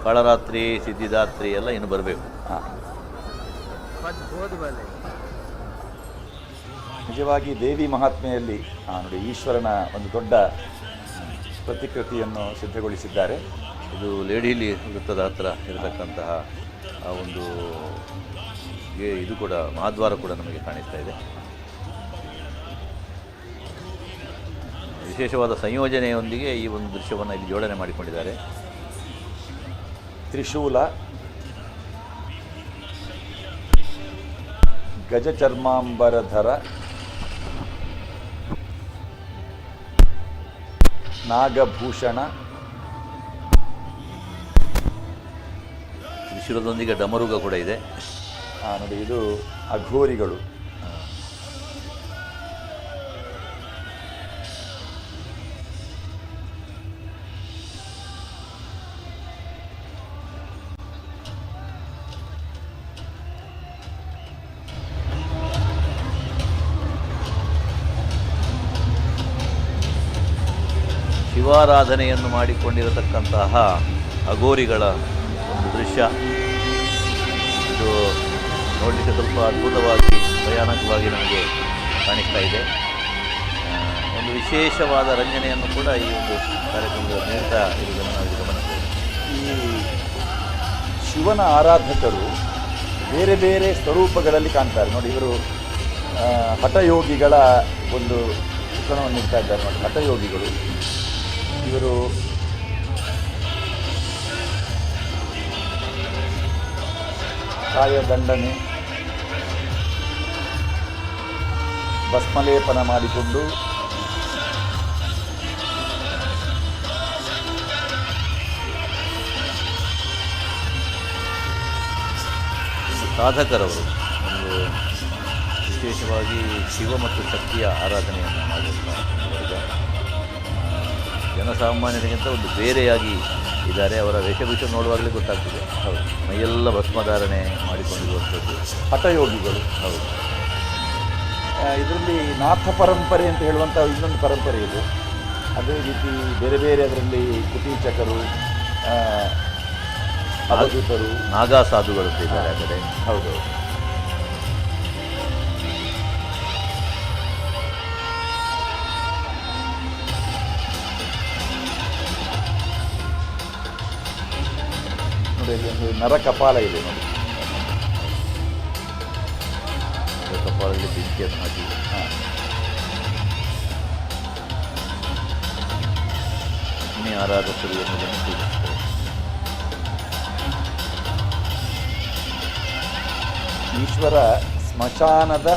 S12: ಕಾಳರಾತ್ರಿ, ಸಿದ್ಧಿದಾತ್ರಿ ಎಲ್ಲ ಇನ್ನು ಬರಬೇಕು.
S27: ನಿಜವಾಗಿ ದೇವಿ ಮಹಾತ್ಮೆಯಲ್ಲಿ ನೋಡಿ ಈಶ್ವರನ ಒಂದು ದೊಡ್ಡ ಪ್ರತಿಕೃತಿಯನ್ನು ಸಿದ್ಧಗೊಳಿಸಿದ್ದಾರೆ.
S12: ಇದು ಲೇಡಿಲಿ ವೃತ್ತದ ಹತ್ರ ಇರತಕ್ಕಂತಹ ಆ ಒಂದು ಇದು ಕೂಡ ಮಹಾದ್ವಾರ ಕೂಡ ನಮಗೆ ಕಾಣಿಸ್ತಾ ಇದೆ. ವಿಶೇಷವಾದ ಸಂಯೋಜನೆಯೊಂದಿಗೆ ಈ ಒಂದು ದೃಶ್ಯವನ್ನು ಇಲ್ಲಿ ಜೋಡಣೆ ಮಾಡಿಕೊಂಡಿದ್ದಾರೆ.
S27: ತ್ರಿಶೂಲ, ಗಜಚರ್ಮಾಂಬರಧರ, ನಾಗಭೂಷಣ,
S12: ತ್ರಿಶೂಲದೊಂದಿಗೆ ಡಮರುಗ ಕೂಡ ಇದೆ.
S27: ನೋಡಿ ಇದು ಅಘೋರಿಗಳು.
S12: ಶಿವಾರಾಧನೆಯನ್ನು ಮಾಡಿಕೊಂಡಿರತಕ್ಕಂತಹ ಅಘೋರಿಗಳ ಒಂದು ದೃಶ್ಯ ಇದು ನೋಡಲಿಕ್ಕೆ ಸ್ವಲ್ಪ ಅದ್ಭುತವಾಗಿ, ಭಯಾನಕವಾಗಿ ನಮಗೆ ಕಾಣಿಸ್ತಾ ಇದೆ. ಒಂದು ವಿಶೇಷವಾದ ರಂಜನೆಯನ್ನು ಕೂಡ ಈ ಒಂದು ಕಾರ್ಯಕ್ರಮದಲ್ಲಿ ನೀಡ್ತಾ ಇರುವುದನ್ನು ನಾವು ಗಮನಿಸಬಹುದು.
S27: ಈ ಶಿವನ ಆರಾಧಕರು ಬೇರೆ ಬೇರೆ ಸ್ವರೂಪಗಳಲ್ಲಿ ಕಾಣ್ತಾರೆ. ನೋಡಿ, ಇವರು ಹಠಯೋಗಿಗಳ ಒಂದು ಚಿತ್ರಣವನ್ನು ನೀಡ್ತಾ ಇದ್ದಾರೆ. ನೋಡಿ, ಹಠಯೋಗಿಗಳು ಇವರು. ಕಾಯದಂಡನೆ, ಭಸ್ಮಲೇಪನ ಮಾಡಿಕೊಂಡು
S12: ಸಾಧಕರವರು ಒಂದು ವಿಶೇಷವಾಗಿ ಶಿವ ಮತ್ತು ಶಕ್ತಿಯ ಆರಾಧನೆಯನ್ನು ಮಾಡುವಂಥ ವರ್ಗ ಜನಸಾಮಾನ್ಯರಿಗಿಂತ ಒಂದು ಬೇರೆಯಾಗಿ ಇದ್ದಾರೆ. ಅವರ ವೇಷಭೂಷೆ ನೋಡುವಾಗಲೇ ಗೊತ್ತಾಗ್ತದೆ. ಹೌದು, ಮೈಯೆಲ್ಲ ಭಸ್ಮಧಾರಣೆ ಮಾಡಿಕೊಂಡಿರುವಂಥದ್ದು
S27: ಹಠಯೋಗಿಗಳು.
S12: ಹೌದು.
S27: ಇದರಲ್ಲಿ ನಾಥ ಪರಂಪರೆ ಅಂತ ಹೇಳುವಂಥ ಇನ್ನೊಂದು ಪರಂಪರೆ ಇದೆ. ಅದೇ ರೀತಿ ಬೇರೆ ಬೇರೆ ಅದರಲ್ಲಿ ಕುಟೀಚಕರು, ಅವಧೂತರು,
S12: ನಾಗಾ ಸಾಧುಗಳು ಅಂತ ಇದ್ದಾರೆ ಆ ಕಡೆ.
S27: ಹೌದು. ನೋಡಿ, ಅಲ್ಲಿ ಒಂದು ನರ ಕಪಾಲ ಇದೆ ನೋಡಿ.
S12: ಕಪಾಲದಲ್ಲಿ ಬೆಂಕಿಯನ್ನು ಹಾಕಿ ಅಗ್ನಿ ಆರಾಧಕರು ಎನ್ನುವುದನ್ನು ಸೂಚಿಸುತ್ತದೆ.
S27: ಈಶ್ವರ ಸ್ಮಶಾನದ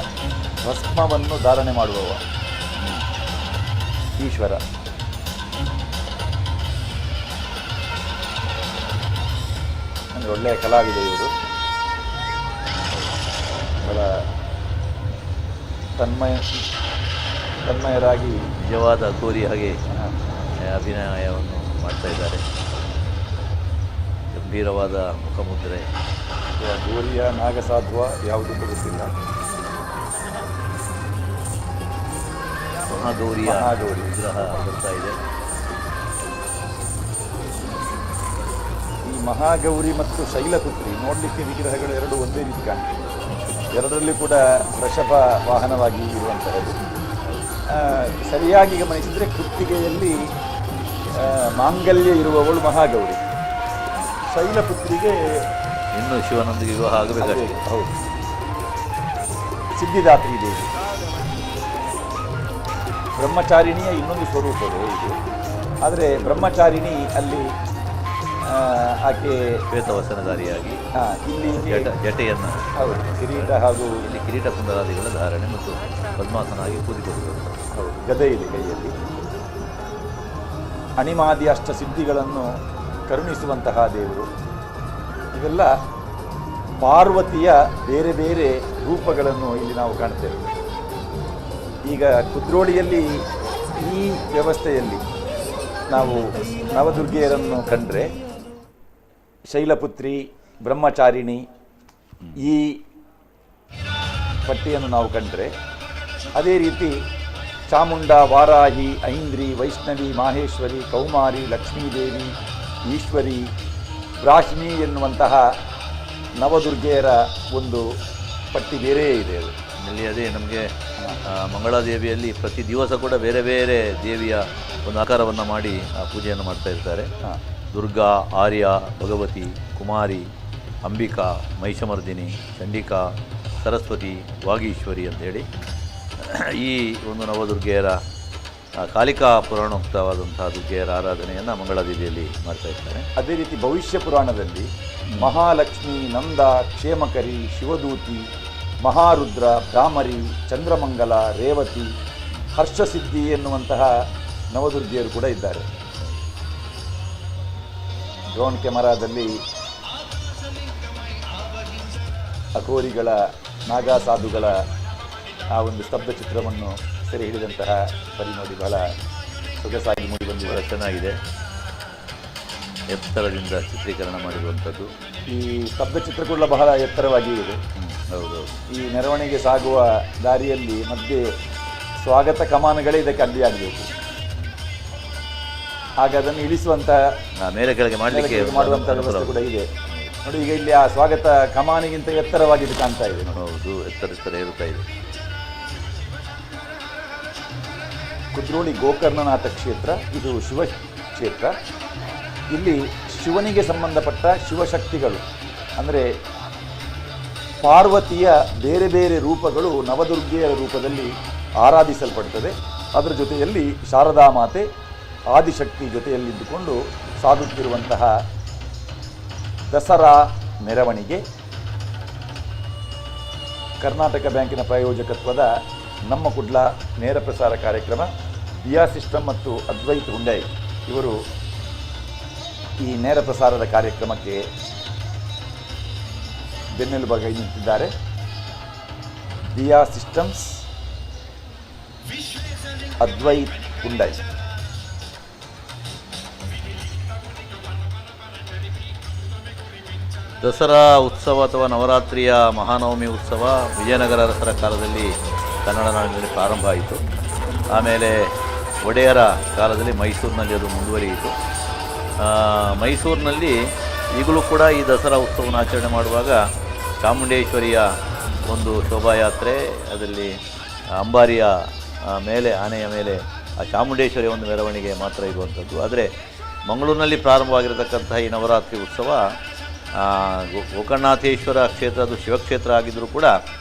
S27: ಭಸ್ಮವನ್ನು ಧಾರಣೆ ಮಾಡುವವ ಈಶ್ವರ. ಅಂದರೆ ಒಳ್ಳೆಯ ಕಲಾವಿದ ಇವರು. ಬಹಳ ತನ್ಮಯರಾಗಿ
S12: ನಿಜವಾದ ಅಘೋರಿ ಹಾಗೆ ಅಭಿನಯವನ್ನು ಮಾಡ್ತಾ ಇದ್ದಾರೆ. ಗಂಭೀರವಾದ ಮುಖಮುದ್ರೆ.
S27: ಗೋರಿಯ ನಾಗಸಾಧುವ ಯಾವುದು ಅಂತ ಗೊತ್ತಿಲ್ಲ.
S12: ಮಹಾಗೌರಿಯ
S27: ಮಹಾಗೌರಿ.
S12: ವಿಗ್ರಹ ಬರ್ತಾ ಇದೆ.
S27: ಈ ಮಹಾಗೌರಿ ಮತ್ತು ಶೈಲಪುತ್ರಿ ನೋಡಲಿಕ್ಕೆ ವಿಗ್ರಹಗಳು ಎರಡು ಒಂದೇ ರೀತಿ ಕಾಣ್ತದೆ. ಎರಡರಲ್ಲಿ ಕೂಡ ವೃಷಭ ವಾಹನವಾಗಿ ಇರುವಂತಹದ್ದು. ಸರಿಯಾಗಿ ಗಮನಿಸಿದರೆ ಕುತ್ತಿಗೆಯಲ್ಲಿ ಮಾಂಗಲ್ಯ ಇರುವವಳು ಮಹಾಗೌರಿ, ಶೈಲಪುತ್ರಿಗೆ
S12: ಇನ್ನು ಶಿವನೊಂದಿಗೆ ವಿವಾಹ ಆಗಬೇಕಾಗಿದೆ.
S27: ಹೌದು. ಸಿದ್ಧಿದಾತ್ರಿ ದೇವಿ ಬ್ರಹ್ಮಚಾರಿಣಿಯ ಇನ್ನೊಂದು ಸ್ವರೂಪವೇ ಇದು. ಆದರೆ ಬ್ರಹ್ಮಚಾರಿಣಿ ಅಲ್ಲಿ ಆಕೆ
S12: ಶ್ವೇತವಸನಧಾರಿಯಾಗಿ
S27: ಇಲ್ಲಿ
S12: ಜಟೆಯನ್ನು,
S27: ಹೌದು, ಕಿರೀಟ ಹಾಗೂ
S12: ಇಲ್ಲಿ ಕಿರೀಟ ಕುಂಡಲಾದಿಗಳ ಧಾರಣೆ ಮತ್ತು ಪದ್ಮಾಸನಾಗಿ ಕೂತಿಕೊಂಡಿರುವಂಥದ್ದು.
S27: ಹೌದು, ಗದೆ ಇದೆ ಕೈಯಲ್ಲಿ. ಅಣಿಮಾದಿ ಅಷ್ಟ ಸಿದ್ಧಿಗಳನ್ನು ಕರುಣಿಸುವಂತಹ ದೇವರು. ಇವೆಲ್ಲ ಪಾರ್ವತಿಯ ಬೇರೆ ಬೇರೆ ರೂಪಗಳನ್ನು ಇಲ್ಲಿ ನಾವು ಕಾಣ್ತೇವೆ. ಈಗ ಕುದ್ರೋಳಿಯಲ್ಲಿ ಈ ವ್ಯವಸ್ಥೆಯಲ್ಲಿ ನಾವು ನವದುರ್ಗೆಯರನ್ನು ಕಂಡ್ರೆ ಶೈಲಪುತ್ರಿ, ಬ್ರಹ್ಮಚಾರಿಣಿ ಈ ಪಟ್ಟಿಯನ್ನು ನಾವು ಕಂಡ್ರೆ, ಅದೇ ರೀತಿ ಚಾಮುಂಡ, ವಾರಾಹಿ, ಐಂದ್ರಿ, ವೈಷ್ಣವಿ, ಮಾಹೇಶ್ವರಿ, ಕೌಮಾರಿ, ಲಕ್ಷ್ಮೀದೇವಿ, ಈಶ್ವರಿ, ಬ್ರಾಹ್ಮಿ ಎನ್ನುವಂತಹ ನವದುರ್ಗೆಯರ ಒಂದು ಪಟ್ಟಿ ಬೇರೆಯೇ ಇದೆ. ಅದು
S12: ಅಲ್ಲಿ ಅದೇ ನಮಗೆ ಮಂಗಳಾದೇವಿಯಲ್ಲಿ ಪ್ರತಿ ದಿವಸ ಕೂಡ ಬೇರೆ ಬೇರೆ ದೇವಿಯ ಒಂದು ಆಕಾರವನ್ನು ಮಾಡಿ ಆ ಪೂಜೆಯನ್ನು ಮಾಡ್ತಾ ಇರ್ತಾರೆ. ದುರ್ಗಾ, ಆರ್ಯ, ಭಗವತಿ, ಕುಮಾರಿ, ಅಂಬಿಕಾ, ಮಹಿಷಮರ್ದಿನಿ, ಚಂಡಿಕಾ, ಸರಸ್ವತಿ, ವಾಗೀಶ್ವರಿ ಅಂಥೇಳಿ ಈ ಒಂದು ನವದುರ್ಗೆಯರ ಕಾಲಿಕಾ ಪುರಾಣೋಕ್ತವಾದಂತಹ ದುರ್ಗೆಯರ ಆರಾಧನೆಯನ್ನು ಮಂಗಳಾದೇವಿಯಲ್ಲಿ ಮಾಡ್ತಾ ಇರ್ತಾರೆ.
S27: ಅದೇ ರೀತಿ ಭವಿಷ್ಯ ಪುರಾಣದಲ್ಲಿ ಮಹಾಲಕ್ಷ್ಮಿ, ನಂದ, ಕ್ಷೇಮಕರಿ, ಶಿವದೂತಿ, ಮಹಾರುದ್ರ, ಭ್ರಾಮರಿ, ಚಂದ್ರಮಂಗಲ, ರೇವತಿ, ಹರ್ಷಸಿದ್ಧಿ ಎನ್ನುವಂತಹ ನವದುರ್ಗೆಯರು ಕೂಡ ಇದ್ದಾರೆ. ಡ್ರೋನ್ ಕ್ಯಾಮರಾದಲ್ಲಿ ಅಘೋರಿಗಳ, ನಾಗಾ ಸಾಧುಗಳ ಆ ಒಂದು ಸ್ತಬ್ಧ ಚಿತ್ರವನ್ನು ಸೆರೆ ಹಿಡಿದಂತಹ ಪರಿ ನೋಡಿ ಬಹಳ ಸೊಗಸಾಗಿ ಮೂಡಿಬಂದಿದೆ.
S12: ಚೆನ್ನಾಗಿದೆ, ಎತ್ತರದಿಂದ ಚಿತ್ರೀಕರಣ ಮಾಡಿರುವಂಥದ್ದು.
S27: ಈ ಸ್ತಬ್ಧ ಚಿತ್ರ ಕೂಡ ಬಹಳ ಎತ್ತರವಾಗಿ ಇದೆ.
S12: ಹೌದು.
S27: ಈ ಮೆರವಣಿಗೆ ಸಾಗುವ ದಾರಿಯಲ್ಲಿ ಮಧ್ಯೆ ಸ್ವಾಗತ ಕಮಾನುಗಳೇ ಇದಕ್ಕೆ ಅಡ್ಡಿಯಾಗಬೇಕು. ಆಗ ಅದನ್ನು ಇಳಿಸುವಂತಹ
S12: ಮೇಲೆ ಕೆಳಗೆ ಮಾಡಲಿಕ್ಕೆ
S27: ಮಾಡುವಂಥ ವ್ಯವಸ್ಥೆ ಕೂಡ ಇದೆ ನೋಡಿ. ಈಗ ಇಲ್ಲಿ ಆ ಸ್ವಾಗತ ಕಮಾನಿಗಿಂತ ಎತ್ತರವಾಗಿ ಇದು ಕಾಣ್ತಾ ಇದೆ.
S12: ಹೌದು, ಎತ್ತರ ಎತ್ತರ ಏರುತ್ತಾ ಇದೆ.
S27: ಕುದ್ರೋಳಿ ಗೋಕರ್ಣನಾಥ ಕ್ಷೇತ್ರ, ಇದು ಶಿವ ಕ್ಷೇತ್ರ. ಇಲ್ಲಿ ಶಿವನಿಗೆ ಸಂಬಂಧಪಟ್ಟ ಶಿವಶಕ್ತಿಗಳು, ಅಂದರೆ ಪಾರ್ವತಿಯ ಬೇರೆ ಬೇರೆ ರೂಪಗಳು ನವದುರ್ಗೆಯರ ರೂಪದಲ್ಲಿ ಆರಾಧಿಸಲ್ಪಡ್ತದೆ. ಅದರ ಜೊತೆಯಲ್ಲಿ ಶಾರದಾ ಮಾತೆ, ಆದಿಶಕ್ತಿ ಜೊತೆಯಲ್ಲಿದ್ದುಕೊಂಡು ಸಾಗುತ್ತಿರುವಂತಹ ದಸರಾ ಮೆರವಣಿಗೆ ಕರ್ನಾಟಕ ಬ್ಯಾಂಕಿನ ಪ್ರಾಯೋಜಕತ್ವದ ನಮ್ಮ ಕುಡ್ಲ ನೇರ ಪ್ರಸಾರ ಕಾರ್ಯಕ್ರಮ. ದಿಯಾ ಸಿಸ್ಟಮ್ ಮತ್ತು ಅದ್ವೈತ್ ಹುಂಡೈ ಇವರು ಈ ನೇರ ಪ್ರಸಾರದ ಕಾರ್ಯಕ್ರಮಕ್ಕೆ ಬೆನ್ನೆಲುಬಾಗಿ ನಿಂತಿದ್ದಾರೆ. Diya systems, Advait Hyundai.
S12: ದಸರಾ ಉತ್ಸವ ಅಥವಾ ನವರಾತ್ರಿಯ ಮಹಾನವಮಿ ಉತ್ಸವ ವಿಜಯನಗರ ಅರಸರ ಕಾಲದಲ್ಲಿ ಕನ್ನಡ ನಾಡಿನಲ್ಲಿ ಪ್ರಾರಂಭ ಆಯಿತು. ಆಮೇಲೆ ಒಡೆಯರ ಕಾಲದಲ್ಲಿ ಮೈಸೂರಿನಲ್ಲಿ ಅದು ಮುಂದುವರಿಯಿತು. ಮೈಸೂರಿನಲ್ಲಿ ಈಗಲೂ ಕೂಡ ಈ ದಸರಾ ಉತ್ಸವವನ್ನು ಆಚರಣೆ ಮಾಡುವಾಗ ಚಾಮುಂಡೇಶ್ವರಿಯ ಒಂದು ಶೋಭಾಯಾತ್ರೆ, ಅದರಲ್ಲಿ ಅಂಬಾರಿಯ ಮೇಲೆ, ಆನೆಯ ಮೇಲೆ ಆ ಚಾಮುಂಡೇಶ್ವರಿಯ ಒಂದು ಮೆರವಣಿಗೆ ಮಾತ್ರ ಇರುವಂಥದ್ದು. ಆದರೆ ಮಂಗಳೂರಿನಲ್ಲಿ ಪ್ರಾರಂಭವಾಗಿರತಕ್ಕಂತಹ ಈ ನವರಾತ್ರಿ ಉತ್ಸವ ಗೋಕರ್ಣನಾಥೇಶ್ವರ ಕ್ಷೇತ್ರ, ಅದು ಶಿವಕ್ಷೇತ್ರ ಆಗಿದ್ದರೂ ಕೂಡ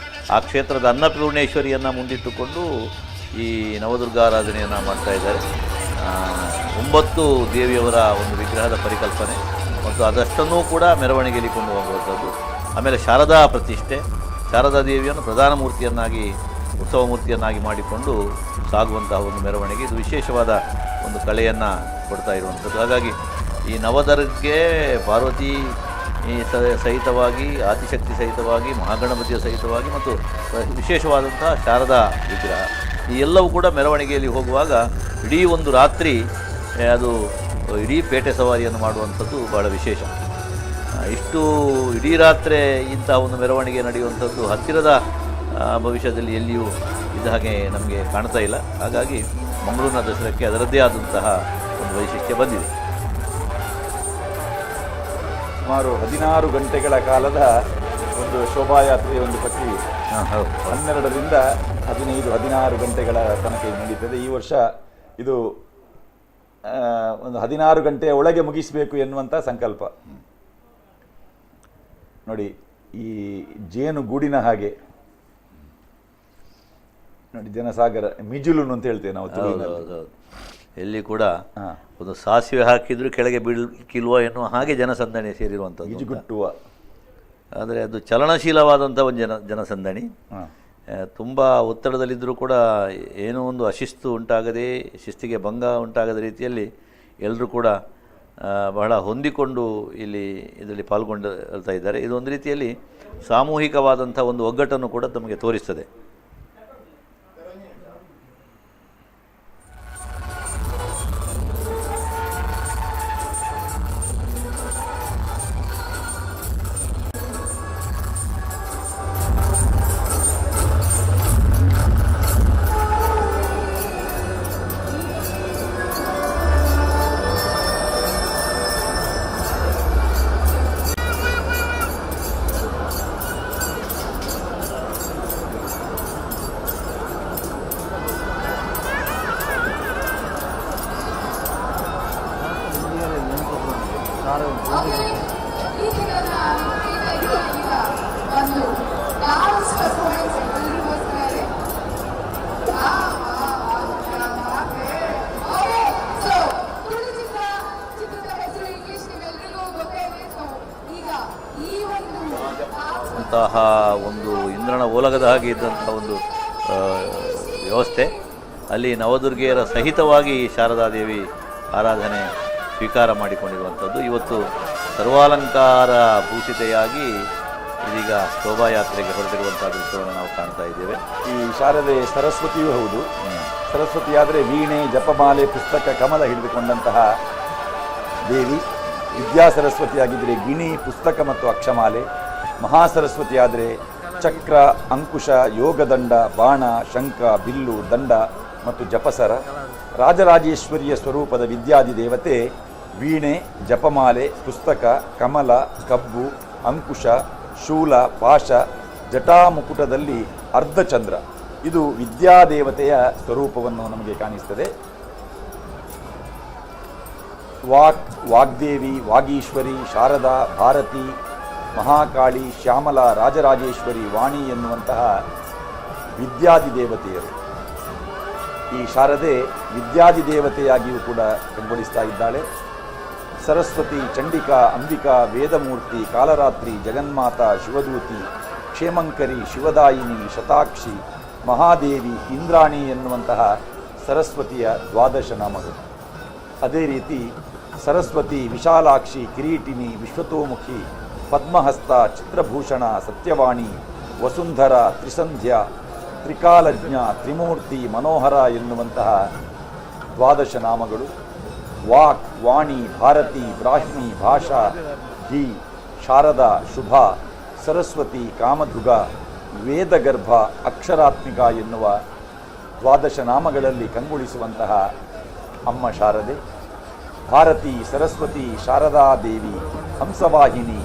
S12: ಆ ಕ್ಷೇತ್ರದ ಅನ್ನಪೂರ್ಣೇಶ್ವರಿಯನ್ನು ಮುಂದಿಟ್ಟುಕೊಂಡು ಈ ನವದುರ್ಗಾರಾಧನೆಯನ್ನು ಮಾಡ್ತಾಯಿದ್ದಾರೆ. 9 ದೇವಿಯವರ ಒಂದು ವಿಗ್ರಹದ ಪರಿಕಲ್ಪನೆ ಮತ್ತು ಅದಷ್ಟನ್ನೂ ಕೂಡ ಮೆರವಣಿಗೆಯಲ್ಲಿ ಕೊಂಡು ಹೋಗುವಂಥದ್ದು. ಆಮೇಲೆ ಶಾರದಾ ಪ್ರತಿಷ್ಠೆ, ಶಾರದಾ ದೇವಿಯನ್ನು ಪ್ರಧಾನ ಮೂರ್ತಿಯನ್ನಾಗಿ, ಉತ್ಸವ ಮೂರ್ತಿಯನ್ನಾಗಿ ಮಾಡಿಕೊಂಡು ಸಾಗುವಂತಹ ಒಂದು ಮೆರವಣಿಗೆ, ಇದು ವಿಶೇಷವಾದ ಒಂದು ಕಲೆಯನ್ನು ಕೊಡ್ತಾ ಇರುವಂಥದ್ದು. ಹಾಗಾಗಿ ಈ ನವದುರ್ಗೆ ಪಾರ್ವತಿ ಈ ಸಹಿತವಾಗಿ, ಆದಿಶಕ್ತಿ ಸಹಿತವಾಗಿ, ಮಹಾಗಣಪತಿಯ ಸಹಿತವಾಗಿ ಮತ್ತು ವಿಶೇಷವಾದಂತಹ ಶಾರದಾ ವಿಗ್ರಹ, ಈ ಎಲ್ಲವೂ ಕೂಡ ಮೆರವಣಿಗೆಯಲ್ಲಿ ಹೋಗುವಾಗ ಇಡೀ ಒಂದು ರಾತ್ರಿ ಅದು ಇಡೀ ಪೇಟೆ ಸವಾರಿಯನ್ನು ಮಾಡುವಂಥದ್ದು ಬಹಳ ವಿಶೇಷ. ಇಷ್ಟು ಇಡೀ ರಾತ್ರಿ ಇಂಥ ಒಂದು ಮೆರವಣಿಗೆ ನಡೆಯುವಂಥದ್ದು ಹತ್ತಿರದ ಭವಿಷ್ಯದಲ್ಲಿ ಎಲ್ಲಿಯೂ ಇದ್ದ ಹಾಗೆ ನಮಗೆ ಕಾಣ್ತಾ ಇಲ್ಲ. ಹಾಗಾಗಿ ಮಂಗಳೂರಿನ ದಸರಾಕ್ಕೆ ಅದರದ್ದೇ ಆದಂತಹ ಒಂದು ವೈಶಿಷ್ಟ್ಯ ಬಂದಿದೆ.
S27: ಸುಮಾರು 16 ಗಂಟೆಗಳ ಕಾಲದ ಒಂದು ಶೋಭಾಯಾತ್ರೆಯ ಒಂದು ಪ್ರಕ್ರಿಯೆ. 12ರಿಂದ 15, 16 ಗಂಟೆಗಳ ತನಕ ಇದು ನಡೀತದೆ. ಈ ವರ್ಷ ಇದು ಒಂದು 16 ಗಂಟೆಯ ಒಳಗೆ ಮುಗಿಸಬೇಕು ಎನ್ನುವಂಥ ಸಂಕಲ್ಪ. ನೋಡಿ, ಈ ಜೇನು ಗೂಡಿನ ಹಾಗೆ ನೋಡಿ ಜನಸಾಗರ, ಮಿಜುಲುನು ಅಂತ ಹೇಳ್ತೇವೆ ನಾವು ತುಳುವಿನಲ್ಲಿ.
S12: ಎಲ್ಲಿ ಕೂಡ ಒಂದು ಸಾಸಿವೆ ಹಾಕಿದ್ರು ಕೆಳಗೆ ಬೀಳ್ಕಿಲ್ವ ಎನ್ನುವ ಹಾಗೆ ಜನಸಂದಣಿ ಸೇರಿರುವಂಥದ್ದು.
S27: ಗಿಜುಗುಟ್ಟುವ,
S12: ಆದರೆ ಅದು ಚಲನಶೀಲವಾದಂಥ ಒಂದು ಜನಸಂದಣಿ. ತುಂಬ ಒತ್ತಡದಲ್ಲಿದ್ದರೂ ಕೂಡ ಏನೋ ಒಂದು ಅಶಿಸ್ತು ಉಂಟಾಗದೆ, ಶಿಸ್ತಿಗೆ ಭಂಗ ಉಂಟಾಗದ ರೀತಿಯಲ್ಲಿ ಎಲ್ಲರೂ ಕೂಡ ಬಹಳ ಹೊಂದಿಕೊಂಡು ಇಲ್ಲಿ ಇದರಲ್ಲಿ ಪಾಲ್ಗೊಳ್ತಾ ಇದ್ದಾರೆ. ಇದೊಂದು ರೀತಿಯಲ್ಲಿ ಸಾಮೂಹಿಕವಾದಂಥ ಒಂದು ಒಗ್ಗಟ್ಟನ್ನು ಕೂಡ ತಮಗೆ ತೋರಿಸ್ತದೆ. ಅಂತಹ ಒಂದು ಇಂದ್ರನ ಓಲಗದ ಹಾಗೆ ಇದ್ದಂಥ ಒಂದು ವ್ಯವಸ್ಥೆ ಅಲ್ಲಿ ನವದುರ್ಗೆಯರ ಸಹಿತವಾಗಿ ಶಾರದಾದೇವಿ ಆರಾಧನೆ ಸ್ವೀಕಾರ ಮಾಡಿಕೊಂಡಿರುವಂಥದ್ದು. ಇವತ್ತು ಸರ್ವಾಲಂಕಾರ ಭೂಷಿತೆಯಾಗಿ ಇದೀಗ ಶೋಭಾಯಾತ್ರೆಗೆ ಹೊರಟಿರುವಂಥ ದೃಶ್ಯವನ್ನು ನಾವು ಕಾಣ್ತಾ ಇದ್ದೇವೆ.
S27: ಈ ಶಾರದೆ ಸರಸ್ವತಿಯೂ ಹೌದು. ಸರಸ್ವತಿಯಾದರೆ ವೀಣೆ, ಜಪಮಾಲೆ, ಪುಸ್ತಕ, ಕಮಲ ಹಿಡಿದುಕೊಂಡಂತಹ ದೇವಿ. ವಿದ್ಯಾ ಸರಸ್ವತಿಯಾಗಿದ್ದರೆ ಗಿಣಿ, ಪುಸ್ತಕ ಮತ್ತು ಅಕ್ಷಮಾಲೆ. ಮಹಾಸರಸ್ವತಿಯಾದರೆ ಚಕ್ರ, ಅಂಕುಶ, ಯೋಗದಂಡ, ಬಾಣ, ಶಂಖ, ಬಿಲ್ಲು, ದಂಡ ಮತ್ತು ಜಪಸರ. ರಾಜರಾಜೇಶ್ವರಿಯ ಸ್ವರೂಪದ ವಿದ್ಯಾದಿ ದೇವತೆ ವೀಣೆ, ಜಪಮಾಲೆ, ಪುಸ್ತಕ, ಕಮಲ, ಕಬ್ಬು, ಅಂಕುಶ, ಶೂಲ, ಪಾಶ, ಜಟಾಮುಕುಟದಲ್ಲಿ ಅರ್ಧಚಂದ್ರ. ಇದು ವಿದ್ಯಾದೇವತೆಯ ಸ್ವರೂಪವನ್ನು ನಮಗೆ ಕಾಣಿಸ್ತದೆ. ವಾಕ್, ವಾಗ್ದೇವಿ, ವಾಗೀಶ್ವರಿ, ಶಾರದಾ, ಭಾರತಿ, ಮಹಾಕಾಳಿ, ಶ್ಯಾಮಲ, ರಾಜರಾಜೇಶ್ವರಿ, ವಾಣಿ ಎನ್ನುವಂತಹ ವಿದ್ಯಾದಿ ದೇವತೆಯರು. ಈ ಶಾರದೆ ವಿದ್ಯಾದಿ ದೇವತೆಯಾಗಿಯೂ ಕೂಡ ಕಂಗೊಳಿಸ್ತಾ ಇದ್ದಾಳೆ. ಸರಸ್ವತಿ, ಚಂಡಿಕಾ, ಅಂಬಿಕಾ, ವೇದಮೂರ್ತಿ, ಕಾಲರಾತ್ರಿ, ಜಗನ್ಮಾತಾ, ಶಿವದೂತಿ, ಕ್ಷೇಮಂಕರಿ, ಶಿವದಾಯಿನಿ, ಶತಾಕ್ಷಿ, ಮಹಾದೇವಿ, ಇಂದ್ರಾಣಿ ಎನ್ನುವಂತಹ ಸರಸ್ವತಿಯ ದ್ವಾದಶ ನಾಮಗಳು. ಅದೇ ರೀತಿ ಸರಸ್ವತಿ, ವಿಶಾಲಾಕ್ಷಿ, ಕಿರೀಟಿನಿ, ವಿಶ್ವತೋಮುಖಿ, ಪದ್ಮಹಸ್ತ, ಚಿತ್ರಭೂಷಣ, ಸತ್ಯವಾಣಿ, ವಸುಂಧರ, ತ್ರಿಸಂಧ್ಯಾ, ತ್ರಿಕಾಲಜ್ಞ, ತ್ರಿಮೂರ್ತಿ, ಮನೋಹರ ಎನ್ನುವಂತಹ ದ್ವಾದಶ ನಾಮಗಳು. ವಾಕ್, ವಾಣಿ, ಭಾರತಿ, ಬ್ರಾಹ್ಮಿ, ಭಾಷಾ, ಧೀ, ಶಾರದಾ, ಶುಭ, ಸರಸ್ವತಿ, ಕಾಮಧುಗ, ವೇದಗರ್ಭ, ಅಕ್ಷರಾತ್ಮಿಕ ಎನ್ನುವ ದ್ವಾದಶ ನಾಮಗಳಲ್ಲಿ ಕಂಗೊಳಿಸುವಂತಹ ಅಮ್ಮ ಶಾರದೆ. ಭಾರತಿ, ಸರಸ್ವತಿ, ಶಾರದಾದೇವಿ, ಹಂಸವಾಹಿನಿ,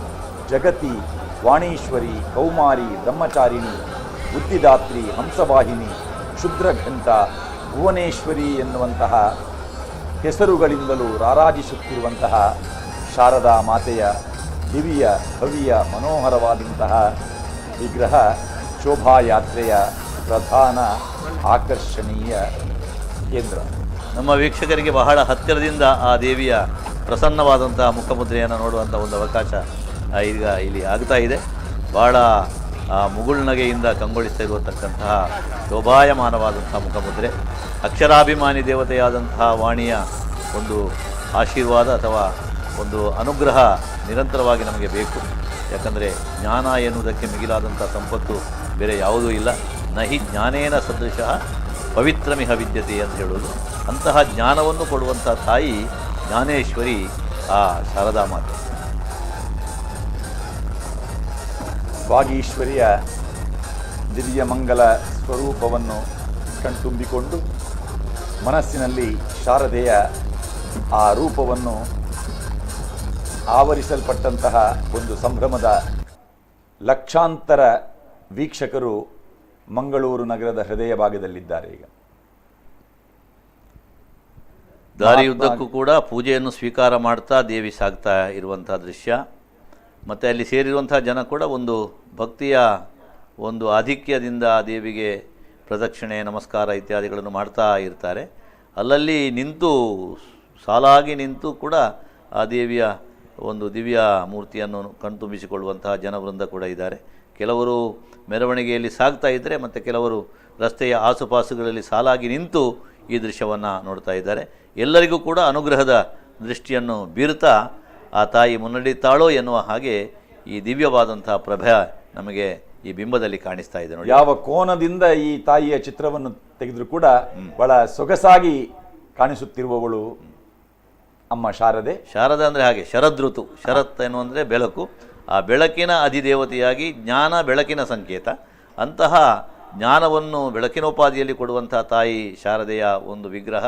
S27: ಜಗತಿ, ವಾಣೀಶ್ವರಿ, ಕೌಮಾರಿ, ಬ್ರಹ್ಮಚಾರಿಣಿ, ಬುದ್ಧಿದಾತ್ರಿ, ಹಂಸವಾಹಿನಿ, ಕ್ಷುದ್ರಘಂಟ, ಭುವನೇಶ್ವರಿ ಎನ್ನುವಂತಹ ಹೆಸರುಗಳಿಂದಲೂ ರಾರಾಜಿಸುತ್ತಿರುವಂತಹ ಶಾರದಾ ಮಾತೆಯ ದಿವ್ಯ ಭವ್ಯ ಮನೋಹರವಾದಂತಹ ವಿಗ್ರಹ ಶೋಭಾಯಾತ್ರೆಯ ಪ್ರಧಾನ ಆಕರ್ಷಣೀಯ ಕೇಂದ್ರ.
S12: ನಮ್ಮ ವೀಕ್ಷಕರಿಗೆ ಬಹಳ ಹತ್ತಿರದಿಂದ ಆ ದೇವಿಯ ಪ್ರಸನ್ನವಾದಂತಹ ಮುಖಮುದ್ರೆಯನ್ನು ನೋಡುವಂಥ ಒಂದು ಅವಕಾಶ ಈಗ ಇಲ್ಲಿ ಆಗ್ತಾ ಇದೆ. ಬಹಳ ಮುಗುಳ್ನಗೆಯಿಂದ ಕಂಗೊಳಿಸ್ತಾ ಇರತಕ್ಕಂತಹ ಶೋಭಾಯಮಾನವಾದಂತಹ ಮುಖಮುದ್ರೆ, ಅಕ್ಷರಾಭಿಮಾನಿ ದೇವತೆಯಾದಂತಹ ವಾಣಿಯ ಒಂದು ಆಶೀರ್ವಾದ ಅಥವಾ ಒಂದು ಅನುಗ್ರಹ ನಿರಂತರವಾಗಿ ನಮಗೆ ಬೇಕು. ಯಾಕಂದರೆ ಜ್ಞಾನ ಎನ್ನುವುದಕ್ಕೆ ಮಿಗಿಲಾದಂಥ ಸಂಪತ್ತು ಬೇರೆ ಯಾವುದೂ ಇಲ್ಲ. ನಹಿ ಜ್ಞಾನೇನ ಸದೃಶಃ ಪವಿತ್ರಮಿಹ ವಿದ್ಯತೆ ಅಂತ ಹೇಳೋದು. ಅಂತಹ ಜ್ಞಾನವನ್ನು ಕೊಡುವಂಥ ತಾಯಿ ಜ್ಞಾನೇಶ್ವರಿ ಆ ಶಾರದಾ ಮಾತೆ.
S27: ವಾಗೀಶ್ವರಿಯ ದಿವ್ಯಮಂಗಲ ಸ್ವರೂಪವನ್ನು ಕಣ್ತುಂಬಿಕೊಂಡು ಮನಸ್ಸಿನಲ್ಲಿ ಶಾರದೆಯ ಆ ರೂಪವನ್ನು ಆವರಿಸಲ್ಪಟ್ಟಂತಹ ಒಂದು ಸಂಭ್ರಮದ ಲಕ್ಷಾಂತರ ವೀಕ್ಷಕರು ಮಂಗಳೂರು ನಗರದ ಹೃದಯ ಭಾಗದಲ್ಲಿದ್ದಾರೆ. ಈಗ
S12: ದಾರಿಯುದ್ದಕ್ಕೂ ಕೂಡ ಪೂಜೆಯನ್ನು ಸ್ವೀಕಾರ ಮಾಡ್ತಾ ದೇವಿ ಸಾಗ್ತಾ ಇರುವಂಥ ದೃಶ್ಯ. ಮತ್ತು ಅಲ್ಲಿ ಸೇರಿರುವಂಥ ಜನ ಕೂಡ ಒಂದು ಭಕ್ತಿಯ ಒಂದು ಆಧಿಕ್ಯದಿಂದ ಆ ದೇವಿಗೆ ಪ್ರದಕ್ಷಿಣೆ, ನಮಸ್ಕಾರ ಇತ್ಯಾದಿಗಳನ್ನು ಮಾಡ್ತಾ ಇರ್ತಾರೆ. ಅಲ್ಲಲ್ಲಿ ನಿಂತು, ಸಾಲಾಗಿ ನಿಂತು ಕೂಡ ಆ ದೇವಿಯ ಒಂದು ದಿವ್ಯ ಮೂರ್ತಿಯನ್ನು ಕಣ್ತುಂಬಿಸಿಕೊಳ್ಳುವಂತಹ ಜನವೃಂದ ಕೂಡ ಇದ್ದಾರೆ. ಕೆಲವರು ಮೆರವಣಿಗೆಯಲ್ಲಿ ಸಾಗ್ತಾ ಇದ್ದರೆ, ಮತ್ತು ಕೆಲವರು ರಸ್ತೆಯ ಆಸುಪಾಸುಗಳಲ್ಲಿ ಸಾಲಾಗಿ ನಿಂತು ಈ ದೃಶ್ಯವನ್ನು ನೋಡ್ತಾ ಇದ್ದಾರೆ. ಎಲ್ಲರಿಗೂ ಕೂಡ ಅನುಗ್ರಹದ ದೃಷ್ಟಿಯನ್ನು ಬೀರುತ್ತಾ ಆ ತಾಯಿ ಮುನ್ನಡೆಯುತ್ತಾಳೋ ಎನ್ನುವ ಹಾಗೆ ಈ ದಿವ್ಯವಾದಂಥ ಪ್ರಭೆ ನಮಗೆ ಈ ಬಿಂಬದಲ್ಲಿ ಕಾಣಿಸ್ತಾ ಇದೆ ನೋಡಿ.
S27: ಯಾವ ಕೋನದಿಂದ ಈ ತಾಯಿಯ ಚಿತ್ರವನ್ನು ತೆಗೆದರೂ ಕೂಡ ಬಹಳ ಸೊಗಸಾಗಿ ಕಾಣಿಸುತ್ತಿರುವವಳು ಅಮ್ಮ ಶಾರದೆ.
S12: ಶಾರದಾ ಅಂದರೆ ಹಾಗೆ ಶರದೃತು, ಶರತ್ ಎನ್ನುವಂದರೆ ಬೆಳಕು, ಆ ಬೆಳಕಿನ ಅಧಿದೇವತೆಯಾಗಿ ಜ್ಞಾನ ಬೆಳಕಿನ ಸಂಕೇತ. ಅಂತಹ ಜ್ಞಾನವನ್ನು ಬೆಳಕಿನೋಪಾದಿಯಲ್ಲಿ ಕೊಡುವಂಥ ತಾಯಿ ಶಾರದೆಯ ಒಂದು ವಿಗ್ರಹ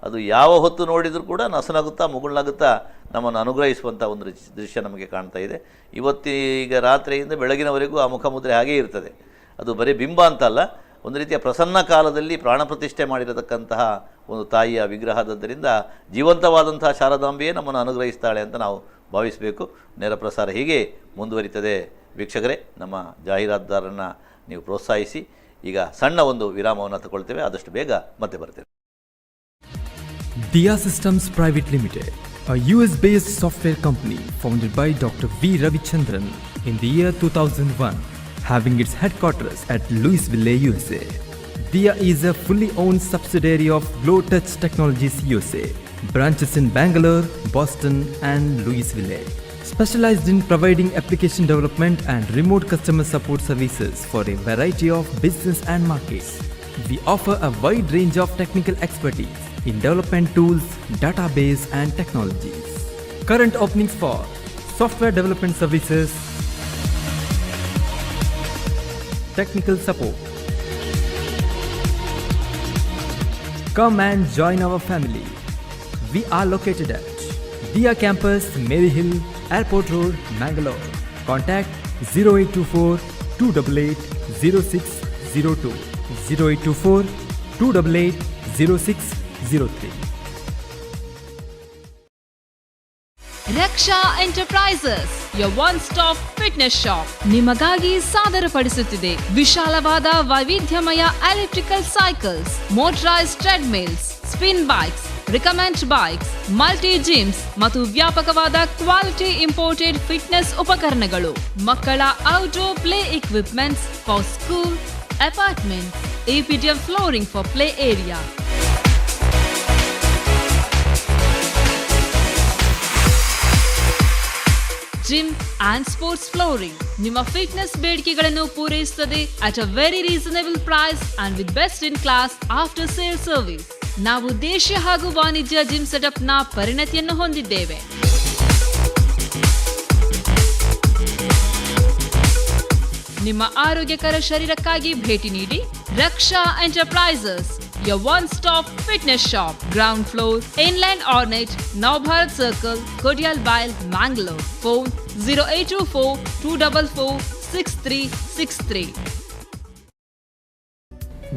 S12: ಅದು ಯಾವ ಹೊತ್ತು ನೋಡಿದರೂ ಕೂಡ ನಸನಗುತ್ತಾ ಮುಗುಳ್ನಗುತ್ತಾ ನಮ್ಮನ್ನು ಅನುಗ್ರಹಿಸುವಂಥ ಒಂದು ದೃಶ್ಯ ನಮಗೆ ಕಾಣ್ತಾ ಇದೆ. ಇವತ್ತೀಗ ರಾತ್ರಿಯಿಂದ ಬೆಳಗಿನವರೆಗೂ ಆ ಮುಖಮುದ್ರೆ ಹಾಗೇ ಇರ್ತದೆ. ಅದು ಬರೀ ಬಿಂಬ ಅಂತಲ್ಲ, ಒಂದು ರೀತಿಯ ಪ್ರಸನ್ನ ಕಾಲದಲ್ಲಿ ಪ್ರಾಣ ಪ್ರತಿಷ್ಠೆ ಮಾಡಿರತಕ್ಕಂತಹ ಒಂದು ತಾಯಿಯ ವಿಗ್ರಹದದ್ದರಿಂದ ಜೀವಂತವಾದಂತಹ ಶಾರದಾಂಬೆಯೇ ನಮ್ಮನ್ನು ಅನುಗ್ರಹಿಸ್ತಾಳೆ ಅಂತ ನಾವು ಭಾವಿಸಬೇಕು. ನೇರ ಪ್ರಸಾರ ಹೀಗೆ ಮುಂದುವರಿತದೆ. ವೀಕ್ಷಕರೇ, ನಮ್ಮ ಜಾಹೀರಾತುದಾರರನ್ನು ನೀವು ಪ್ರೋತ್ಸಾಹಿಸಿ. ಈಗ ಸಣ್ಣ ಒಂದು ವಿರಾಮವನ್ನು ತಗೊಳ್ತೇವೆ, ಆದಷ್ಟು ಬೇಗ ಮತ್ತೆ ಬರ್ತೇವೆ.
S5: Diya Systems Private Limited, a US-based software company founded by Dr. V. Ravichandran in the year 2001, having its headquarters at Louisville, USA. Diya is a fully owned subsidiary of GlowTouch Technologies USA, branches in Bangalore, Boston and Louisville. Specialized in providing application development and remote customer support services for a variety of business and markets. We offer a wide range of technical expertise in development tools, database and technologies. Current openings for software development services, technical support. Come and join our family. We are located at Dia Campus, Mary Hill, Airport Road, Mangalore. Contact 0824 288 0602, 0824 288 0603.
S11: Raksha Enterprises, your one stop fitness shop, ನಿಮಗಾಗಿ ಸಾದರಪಡಿಸುತ್ತಿದೆ ವಿಶಾಲವಾದ ವೈವಿಧ್ಯಮಯ electrical cycles, motorised treadmills, spin bikes, recumbent bikes, multi gyms ಮತ್ತು ವ್ಯಾಪಕವಾದ quality imported fitness ಉಪಕರಣಗಳು, ಮಕ್ಕಳ outdoor play equipments for school, apartment, EPDM flooring for play area, gym and sports flooring. ನಿಮ್ಮ fitness ಬೇಡಿಕೆಗಳನ್ನು ಪೂರೈಸುತ್ತದೆ at a very reasonable price and with best in class after sale service. ನಾವು ದೇಶೀಯ ಹಾಗೂ ವಾಣಿಜ್ಯ gym setup ನ ಪರಿಣತಿಯನ್ನು ಹೊಂದಿದ್ದೇವೆ. ನಿಮ್ಮ ಆರೋಗ್ಯಕರ ಶರೀರಕ್ಕಾಗಿ ಭೇಟಿ ನೀಡಿ ರಕ್ಷಾ Enterprises, your one stop fitness shop, ground floor, Inland Ornate, Navbharat Circle, Kodialbail, Mangalore. Phone 0824 244 6363.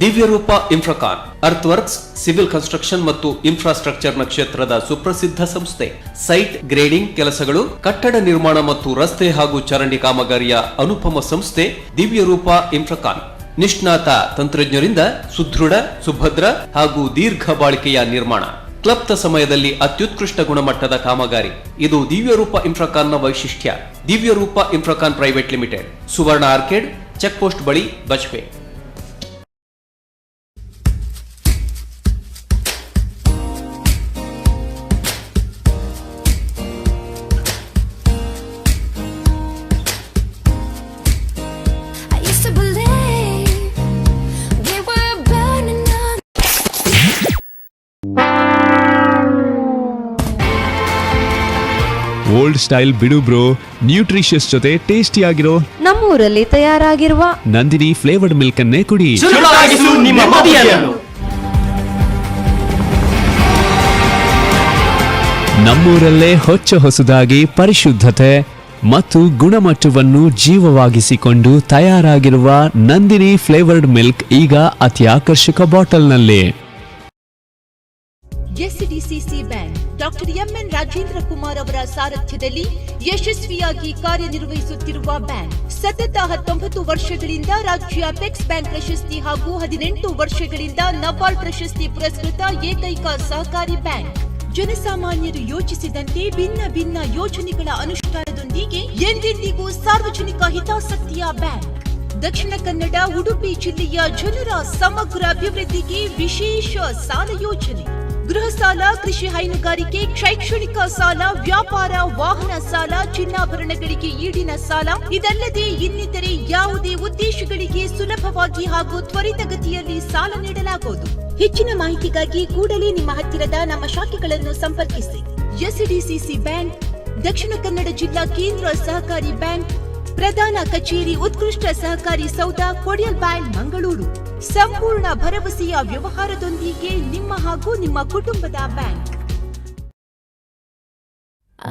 S9: Divyarupa Infracon earth works, civil construction ಮತ್ತು ಇನ್ಫ್ರಾಸ್ಟ್ರಕ್ಚರ್ನ ಕ್ಷೇತ್ರದ ಸುಪ್ರಸಿದ್ಧ ಸಂಸ್ಥೆ. ಸೈಟ್ ಗ್ರೇಡಿಂಗ್ ಕೆಲಸಗಳು, ಕಟ್ಟಡ ನಿರ್ಮಾಣ ಮತ್ತು ರಸ್ತೆ ಹಾಗೂ ಚರಂಡಿ ಕಾಮಗಾರಿಯ ಅನುಪಮ ಸಂಸ್ಥೆ ದಿವ್ಯರೂಪ ಇನ್ಫ್ರಾಕಾನ್. ನಿಷ್ಣಾತ ತಂತ್ರಜ್ಞರಿಂದ ಸುದೃಢ, ಸುಭದ್ರ ಹಾಗೂ ದೀರ್ಘ ಬಾಳಿಕೆಯ ನಿರ್ಮಾಣ, ಕ್ಲಪ್ತ ಸಮಯದಲ್ಲಿ ಅತ್ಯುತ್ಕೃಷ್ಟ ಗುಣಮಟ್ಟದ ಕಾಮಗಾರಿ, ಇದು ದಿವ್ಯರೂಪ ಇನ್ಫ್ರಾಕಾನ್ನ ವೈಶಿಷ್ಟ್ಯ. ದಿವ್ಯರೂಪ ಇನ್ಫ್ರಾಕಾನ್ ಪ್ರೈವೇಟ್ ಲಿಮಿಟೆಡ್, ಸುವರ್ಣ ಆರ್ಕೇಡ್, ಚೆಕ್ ಪೋಸ್ಟ್ ಬಳಿ, Bajpe.
S1: I used to believe we were burning on.
S10: Old style ಬಿಡು ಬ್ರೋ, ನ್ಯೂಟ್ರಿಷಿಯಸ್ ಜೊತೆ ಟೇಸ್ಟಿ ಆಗಿರೋ
S14: ನಮ್ಮೂರಲ್ಲಿ ತಯಾರಾಗಿರುವ
S10: ನಂದಿನಿ ಫ್ಲೇವರ್ಡ್ ಮಿಲ್ಕ್ ಅನ್ನೇ ಕುಡಿ.
S13: ಚುರುಕಾಗಿಸು ನಿಮ್ಮ ಮದಿಯನ್ನು.
S10: ನಮ್ಮೂರಲ್ಲೇ ಹೊಚ್ಚ ಹೊಸದಾಗಿ ಪರಿಶುದ್ಧತೆ ಮತ್ತು ಗುಣಮಟ್ಟವನ್ನು ಜೀವವಾಗಿಸಿಕೊಂಡು ತಯಾರಾಗಿರುವ ನಂದಿನಿ ಫ್ಲೇವರ್ಡ್ ಮಿಲ್ಕ್ ಈಗ ಅತಿ ಆಕರ್ಷಕ ಬಾಟಲ್ನಲ್ಲಿ.
S19: SDCC bank. Doctor MN Rajendra Kumar ಅವರ ಸಾರಥ್ಯದಲ್ಲಿ ಯಶಸ್ವಿಯಾಗಿ ಕಾರ್ಯನಿರ್ವಹಿಸುತ್ತಿರುವ ಬ್ಯಾಂಕ್ ಸತತ 19 ವರ್ಷಗಳಿಂದ ರಾಜ್ಯ ಅಪೆಕ್ಸ್ ಬ್ಯಾಂಕ್ ಪ್ರಶಸ್ತಿ ಹಾಗೂ 18 ವರ್ಷಗಳಿಂದ ನಬಾರ್ಡ್ ಪ್ರಶಸ್ತಿ ಪುರಸ್ಕೃತ ಏಕೈಕ ಸಹಕಾರಿ ಬ್ಯಾಂಕ್. ಜನಸಾಮಾನ್ಯರು ಯೋಚಿಸಿದಂತೆ ಭಿನ್ನ ಭಿನ್ನ ಯೋಜನೆಗಳ ಅನುಷ್ಠಾನದೊಂದಿಗೆ ಎಂದೆಂದಿಗೂ ಸಾರ್ವಜನಿಕ ಹಿತಾಸಕ್ತಿಯ ಬ್ಯಾಂಕ್. ದಕ್ಷಿಣ ಕನ್ನಡ, ಉಡುಪಿ ಜಿಲ್ಲೆಯ ಜನರ ಸಮಗ್ರ ಅಭಿವೃದ್ಧಿಗೆ ವಿಶೇಷ ಸಾಲ ಯೋಜನೆ, ಗೃಹ ಸಾಲ, ಕೃಷಿ, ಹೈನುಗಾರಿಕೆ, ಶೈಕ್ಷಣಿಕ ಸಾಲ, ವ್ಯಾಪಾರ, ವಾಹನ ಸಾಲ, ಚಿನ್ನಾಭರಣಗಳಿಗೆ ಈಡಿನ ಸಾಲ, ಇದಲ್ಲದೆ ಇನ್ನಿತರೆ ಯಾವುದೇ ಉದ್ದೇಶಗಳಿಗೆ ಸುಲಭವಾಗಿ ಹಾಗೂ ತ್ವರಿತಗತಿಯಲ್ಲಿ ಸಾಲ ನೀಡಲಾಗುವುದು. ಹೆಚ್ಚಿನ ಮಾಹಿತಿಗಾಗಿ ಕೂಡಲೇ ನಿಮ್ಮ ಹತ್ತಿರದ ನಮ್ಮ ಶಾಖೆಗಳನ್ನು ಸಂಪರ್ಕಿಸಿ. ಎಸ್ಡಿಸಿಸಿ ಬ್ಯಾಂಕ್, ದಕ್ಷಿಣ ಕನ್ನಡ ಜಿಲ್ಲಾ ಕೇಂದ್ರ ಸಹಕಾರಿ ಬ್ಯಾಂಕ್, ಪ್ರಧಾನ ಕಚೇರಿ ಉತ್ಕೃಷ್ಟ ಸಹಕಾರಿ ಸೌಧ, ಕೊಡಿಯಲ್ಬೈಲ್, ಮಂಗಳೂರು. ಸಂಪೂರ್ಣ ಭರವಸೆಯ ವ್ಯವಹಾರದೊಂದಿಗೆ ನಿಮ್ಮ ಹಾಗೂ ನಿಮ್ಮ ಕುಟುಂಬದ ಬ್ಯಾಂಕ್.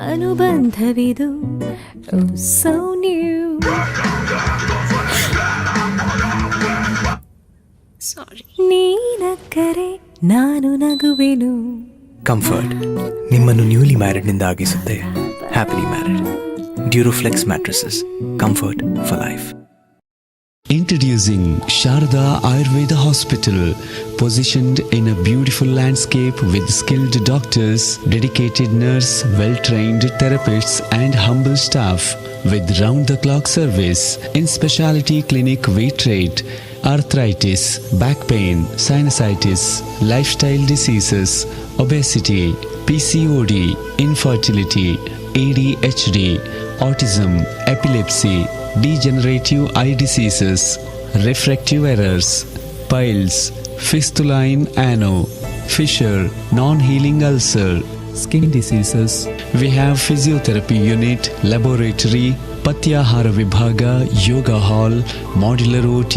S1: ಅನುಬಂಧವಿದು, so new.
S22: ಸಾರಿ.
S1: ನೀನಕ್ಕರೆ ನಾನು ನಗುವೆನು.
S2: ಕಂಫರ್ಟ್ ನಿಮ್ಮನ್ನು ನ್ಯೂಲಿ ಮ್ಯಾರಿಡ್ನಿಂದ ಆಗಿಸುತ್ತೆ happily married. Duroflex mattresses, comfort for life.
S10: Introducing Sharada Ayurveda Hospital, positioned in a beautiful landscape with skilled doctors, dedicated nurse, well-trained therapists and humble staff with round-the-clock service. In specialty clinic we treat arthritis, back pain, sinusitis, lifestyle diseases, obesity, PCOD, infertility, ADHD, autism, epilepsy, degenerative eye diseases, refractive errors, piles, fistula in ano, fissure, non-healing ulcer, skin diseases. We have physiotherapy unit, laboratory, Patyahara Vibhaga, Yoga Hall, Modular OT,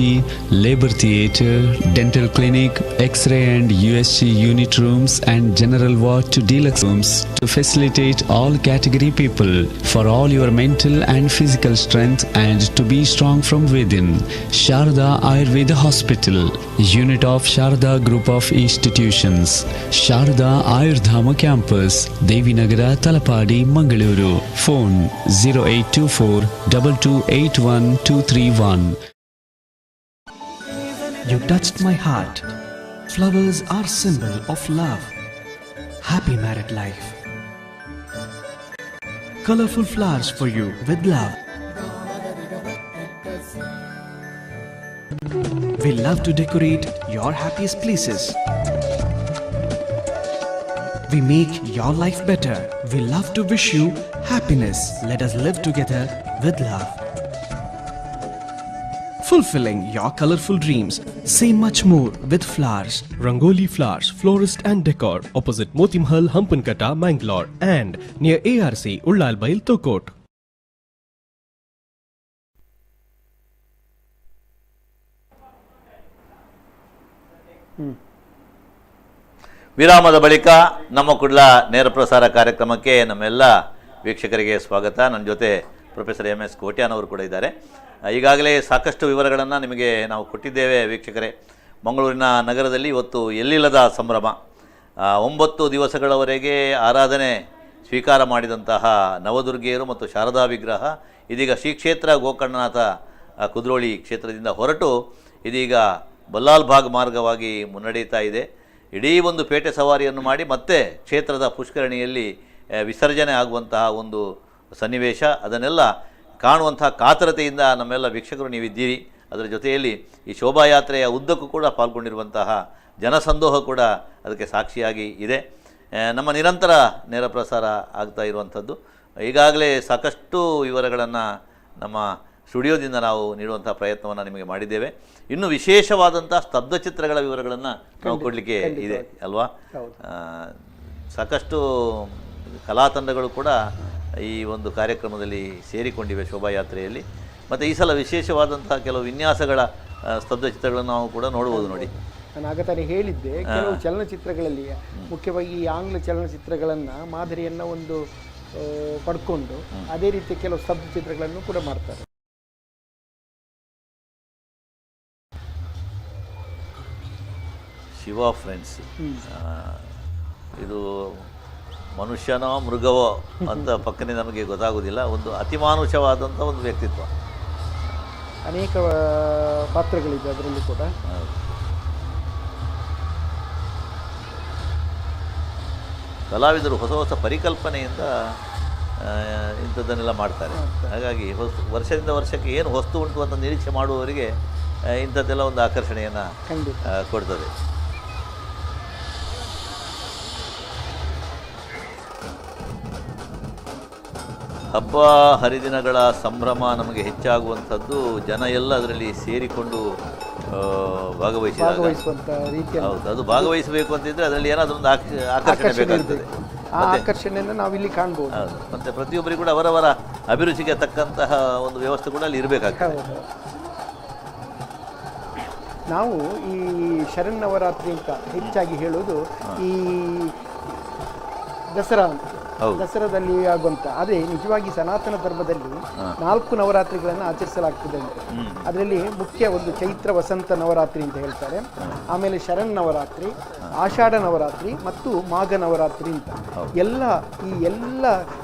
S10: Labor Theatre, Dental Clinic, X-ray and USG unit rooms and general ward to deluxe rooms to facilitate all category people for all your mental and physical strength and to be strong from within. Sharada Ayurveda Hospital, unit of Sharada Group of Institutions, Sharada Ayurdhama Campus, Devinagara, Talapadi, Mangaluru. Phone 0824 2281231.
S8: You touched my heart. Flowers are symbol of love. Happy married life. Colorful flowers for you with love. We love to decorate your happiest places. We make your life better. We love to wish you happiness. Let us live together with love. Fulfilling your colorful dreams. Say much more with flowers.
S15: Rangoli Flowers, Florist and Decor, opposite Motimahal, Hampankata, Mangalore, and near ARC, Ullalbail, Tokot.
S12: ವಿರಾಮದ ಬಳಿಕ ನಮ್ಮ ಕುಡ್ಲ ನೇರ ಪ್ರಸಾರ ಕಾರ್ಯಕ್ರಮಕ್ಕೆ ನಮ್ಮೆಲ್ಲ ವೀಕ್ಷಕರಿಗೆ ಸ್ವಾಗತ. ನನ್ನ ಜೊತೆ ಪ್ರೊಫೆಸರ್ ಎಂ ಎಸ್ ಕೋಟ್ಯಾನ್ ಅವರು ಕೂಡ ಇದ್ದಾರೆ. ಈಗಾಗಲೇ ಸಾಕಷ್ಟು ವಿವರಗಳನ್ನು ನಿಮಗೆ ನಾವು ಕೊಟ್ಟಿದ್ದೇವೆ ವೀಕ್ಷಕರೇ. ಮಂಗಳೂರಿನ ನಗರದಲ್ಲಿ ಇವತ್ತು ಎಲ್ಲಿಲ್ಲದ ಸಂಭ್ರಮ. 9 ದಿವಸಗಳವರೆಗೆ ಆರಾಧನೆ ಸ್ವೀಕಾರ ಮಾಡಿದಂತಹ ನವದುರ್ಗೆಯರು ಮತ್ತು ಶಾರದಾ ವಿಗ್ರಹ ಇದೀಗ ಶ್ರೀ ಕ್ಷೇತ್ರ ಗೋಕರ್ಣನಾಥ ಕುದ್ರೋಳಿ ಕ್ಷೇತ್ರದಿಂದ ಹೊರಟು ಇದೀಗ ಬಲ್ಲಾಲ್ಬಾಗ್ ಮಾರ್ಗವಾಗಿ ಮುನ್ನಡೆಯುತ್ತಾ ಇದೆ. ಇಡೀ ಒಂದು ಪೇಟೆ ಸವಾರಿಯನ್ನು ಮಾಡಿ ಮತ್ತೆ ಕ್ಷೇತ್ರದ ಪುಷ್ಕರಣಿಯಲ್ಲಿ ವಿಸರ್ಜನೆ ಆಗುವಂತಹ ಒಂದು ಸನ್ನಿವೇಶ, ಅದನ್ನೆಲ್ಲ ಕಾಣುವಂತಹ ಕಾತರತೆಯಿಂದ ನಮ್ಮೆಲ್ಲ ವೀಕ್ಷಕರು ನೀವಿದ್ದೀರಿ. ಅದರ ಜೊತೆಯಲ್ಲಿ ಈ ಶೋಭಾಯಾತ್ರೆಯ ಉದ್ದಕ್ಕೂ ಕೂಡ ಪಾಲ್ಗೊಂಡಿರುವಂತಹ ಜನಸಂದೋಹ ಕೂಡ ಅದಕ್ಕೆ ಸಾಕ್ಷಿಯಾಗಿ ಇದೆ. ನಮ್ಮ ನಿರಂತರ ನೇರ ಪ್ರಸಾರ ಆಗ್ತಾ ಇರುವಂಥದ್ದು. ಈಗಾಗಲೇ ಸಾಕಷ್ಟು ವಿವರಗಳನ್ನು ನಮ್ಮ ಸ್ಟುಡಿಯೋದಿಂದ ನಾವು ನೀಡುವಂಥ ಪ್ರಯತ್ನವನ್ನು ನಿಮಗೆ ಮಾಡಿದ್ದೇವೆ. ಇನ್ನು ವಿಶೇಷವಾದಂಥ ಸ್ತಬ್ಧ ಚಿತ್ರಗಳ ವಿವರಗಳನ್ನು ನಾವು ಕೊಡಲಿಕ್ಕೆ ಇದೆ ಅಲ್ವಾ? ಸಾಕಷ್ಟು ಕಲಾ ತಂಡಗಳು ಕೂಡ ಈ ಒಂದು ಕಾರ್ಯಕ್ರಮದಲ್ಲಿ ಸೇರಿಕೊಂಡಿವೆ ಶೋಭಾಯಾತ್ರೆಯಲ್ಲಿ. ಮತ್ತು ಈ ಸಲ ವಿಶೇಷವಾದಂಥ ಕೆಲವು ವಿನ್ಯಾಸಗಳ ಸ್ತಬ್ಧ ಚಿತ್ರಗಳನ್ನು ನಾವು ಕೂಡ ನೋಡ್ಬೋದು. ನೋಡಿ,
S20: ನಾನು ಆಗ ತಾನೇ ಹೇಳಿದ್ದೆ, ಕೆಲವು ಚಲನಚಿತ್ರಗಳಲ್ಲಿ ಮುಖ್ಯವಾಗಿ ಈ ಆಂಗ್ಲ ಚಲನಚಿತ್ರಗಳನ್ನು ಮಾದರಿಯನ್ನು ಒಂದು ಪಡ್ಕೊಂಡು ಅದೇ ರೀತಿ ಕೆಲವು ಸ್ತಬ್ಧ ಚಿತ್ರಗಳನ್ನು ಕೂಡ ಮಾಡ್ತಾರೆ.
S12: ಶಿವ ಫ್ರೆಂಡ್ಸ್, ಇದು ಮನುಷ್ಯನೋ ಮೃಗವೋ ಅಂತ ಪಕ್ಕನೆ ನಮಗೆ ಗೊತ್ತಾಗೋದಿಲ್ಲ. ಒಂದು ಅತಿಮಾನುಷವಾದಂಥ ಒಂದು ವ್ಯಕ್ತಿತ್ವ.
S20: ಅನೇಕ ಪಾತ್ರಗಳಿದೆ ಅದರಲ್ಲಿ ಕೂಡ.
S12: ಕಲಾವಿದರು ಹೊಸ ಹೊಸ ಪರಿಕಲ್ಪನೆಯಿಂದ ಇಂಥದ್ದನ್ನೆಲ್ಲ ಮಾಡ್ತಾರೆ. ಹಾಗಾಗಿ ವರ್ಷದಿಂದ ವರ್ಷಕ್ಕೆ ಏನು ವಸ್ತು ಉಂಟು ಅಂತ ನಿರೀಕ್ಷೆ ಮಾಡುವವರಿಗೆ ಇಂಥದ್ದೆಲ್ಲ ಒಂದು ಆಕರ್ಷಣೆಯನ್ನು ಕೊಡ್ತದೆ. ಹಬ್ಬ ಹರಿದಿನಗಳ ಸಂಭ್ರಮ ನಮಗೆ ಹೆಚ್ಚಾಗುವಂಥದ್ದು, ಜನ ಎಲ್ಲ ಅದರಲ್ಲಿ ಸೇರಿಕೊಂಡು ಭಾಗವಹಿಸುವಂಥ
S20: ರೀತಿಯಲ್ಲಿ.
S12: ಹೌದು, ಅದು ಭಾಗವಹಿಸಬೇಕು ಅಂತಿದ್ರೆ ಅದರಲ್ಲಿ ಏನಾದರೂ ಒಂದು ಆಕರ್ಷಣೆ ಬೇಕಾಗ್ತದೆ.
S20: ಆ ಆಕರ್ಷಣೆಯನ್ನು ನಾವಿಲ್ಲಿ ಕಾಣ್ಬೋದು.
S12: ಹೌದು, ಮತ್ತು ಪ್ರತಿಯೊಬ್ಬರಿಗೂ ಕೂಡ ಅವರವರ ಅಭಿರುಚಿಗೆ ತಕ್ಕಂತಹ ಒಂದು ವ್ಯವಸ್ಥೆ ಕೂಡ ಅಲ್ಲಿ ಇರಬೇಕಾಗ್ತದೆ.
S20: ನಾವು ಈ ಶರನ್ನವರಾತ್ರಿ ಅಂತ ಹೆಚ್ಚಾಗಿ ಹೇಳೋದು ಈ ದಸರಾ ಅಂತ, ದಸರಾದಲ್ಲಿ ಆಗುವಂಥ. ಆದರೆ ನಿಜವಾಗಿ ಸನಾತನ ಧರ್ಮದಲ್ಲಿ 4 ನವರಾತ್ರಿಗಳನ್ನು ಆಚರಿಸಲಾಗ್ತದೆ ಅಂತ. ಅದರಲ್ಲಿ ಮುಖ್ಯ ಒಂದು ಚೈತ್ರ ವಸಂತ ನವರಾತ್ರಿ ಅಂತ ಹೇಳ್ತಾರೆ, ಆಮೇಲೆ ಶರಣ್ ನವರಾತ್ರಿ, ಆಷಾಢ ನವರಾತ್ರಿ ಮತ್ತು ಮಾಘ ನವರಾತ್ರಿ ಅಂತ. ಎಲ್ಲ ಈ ಎಲ್ಲ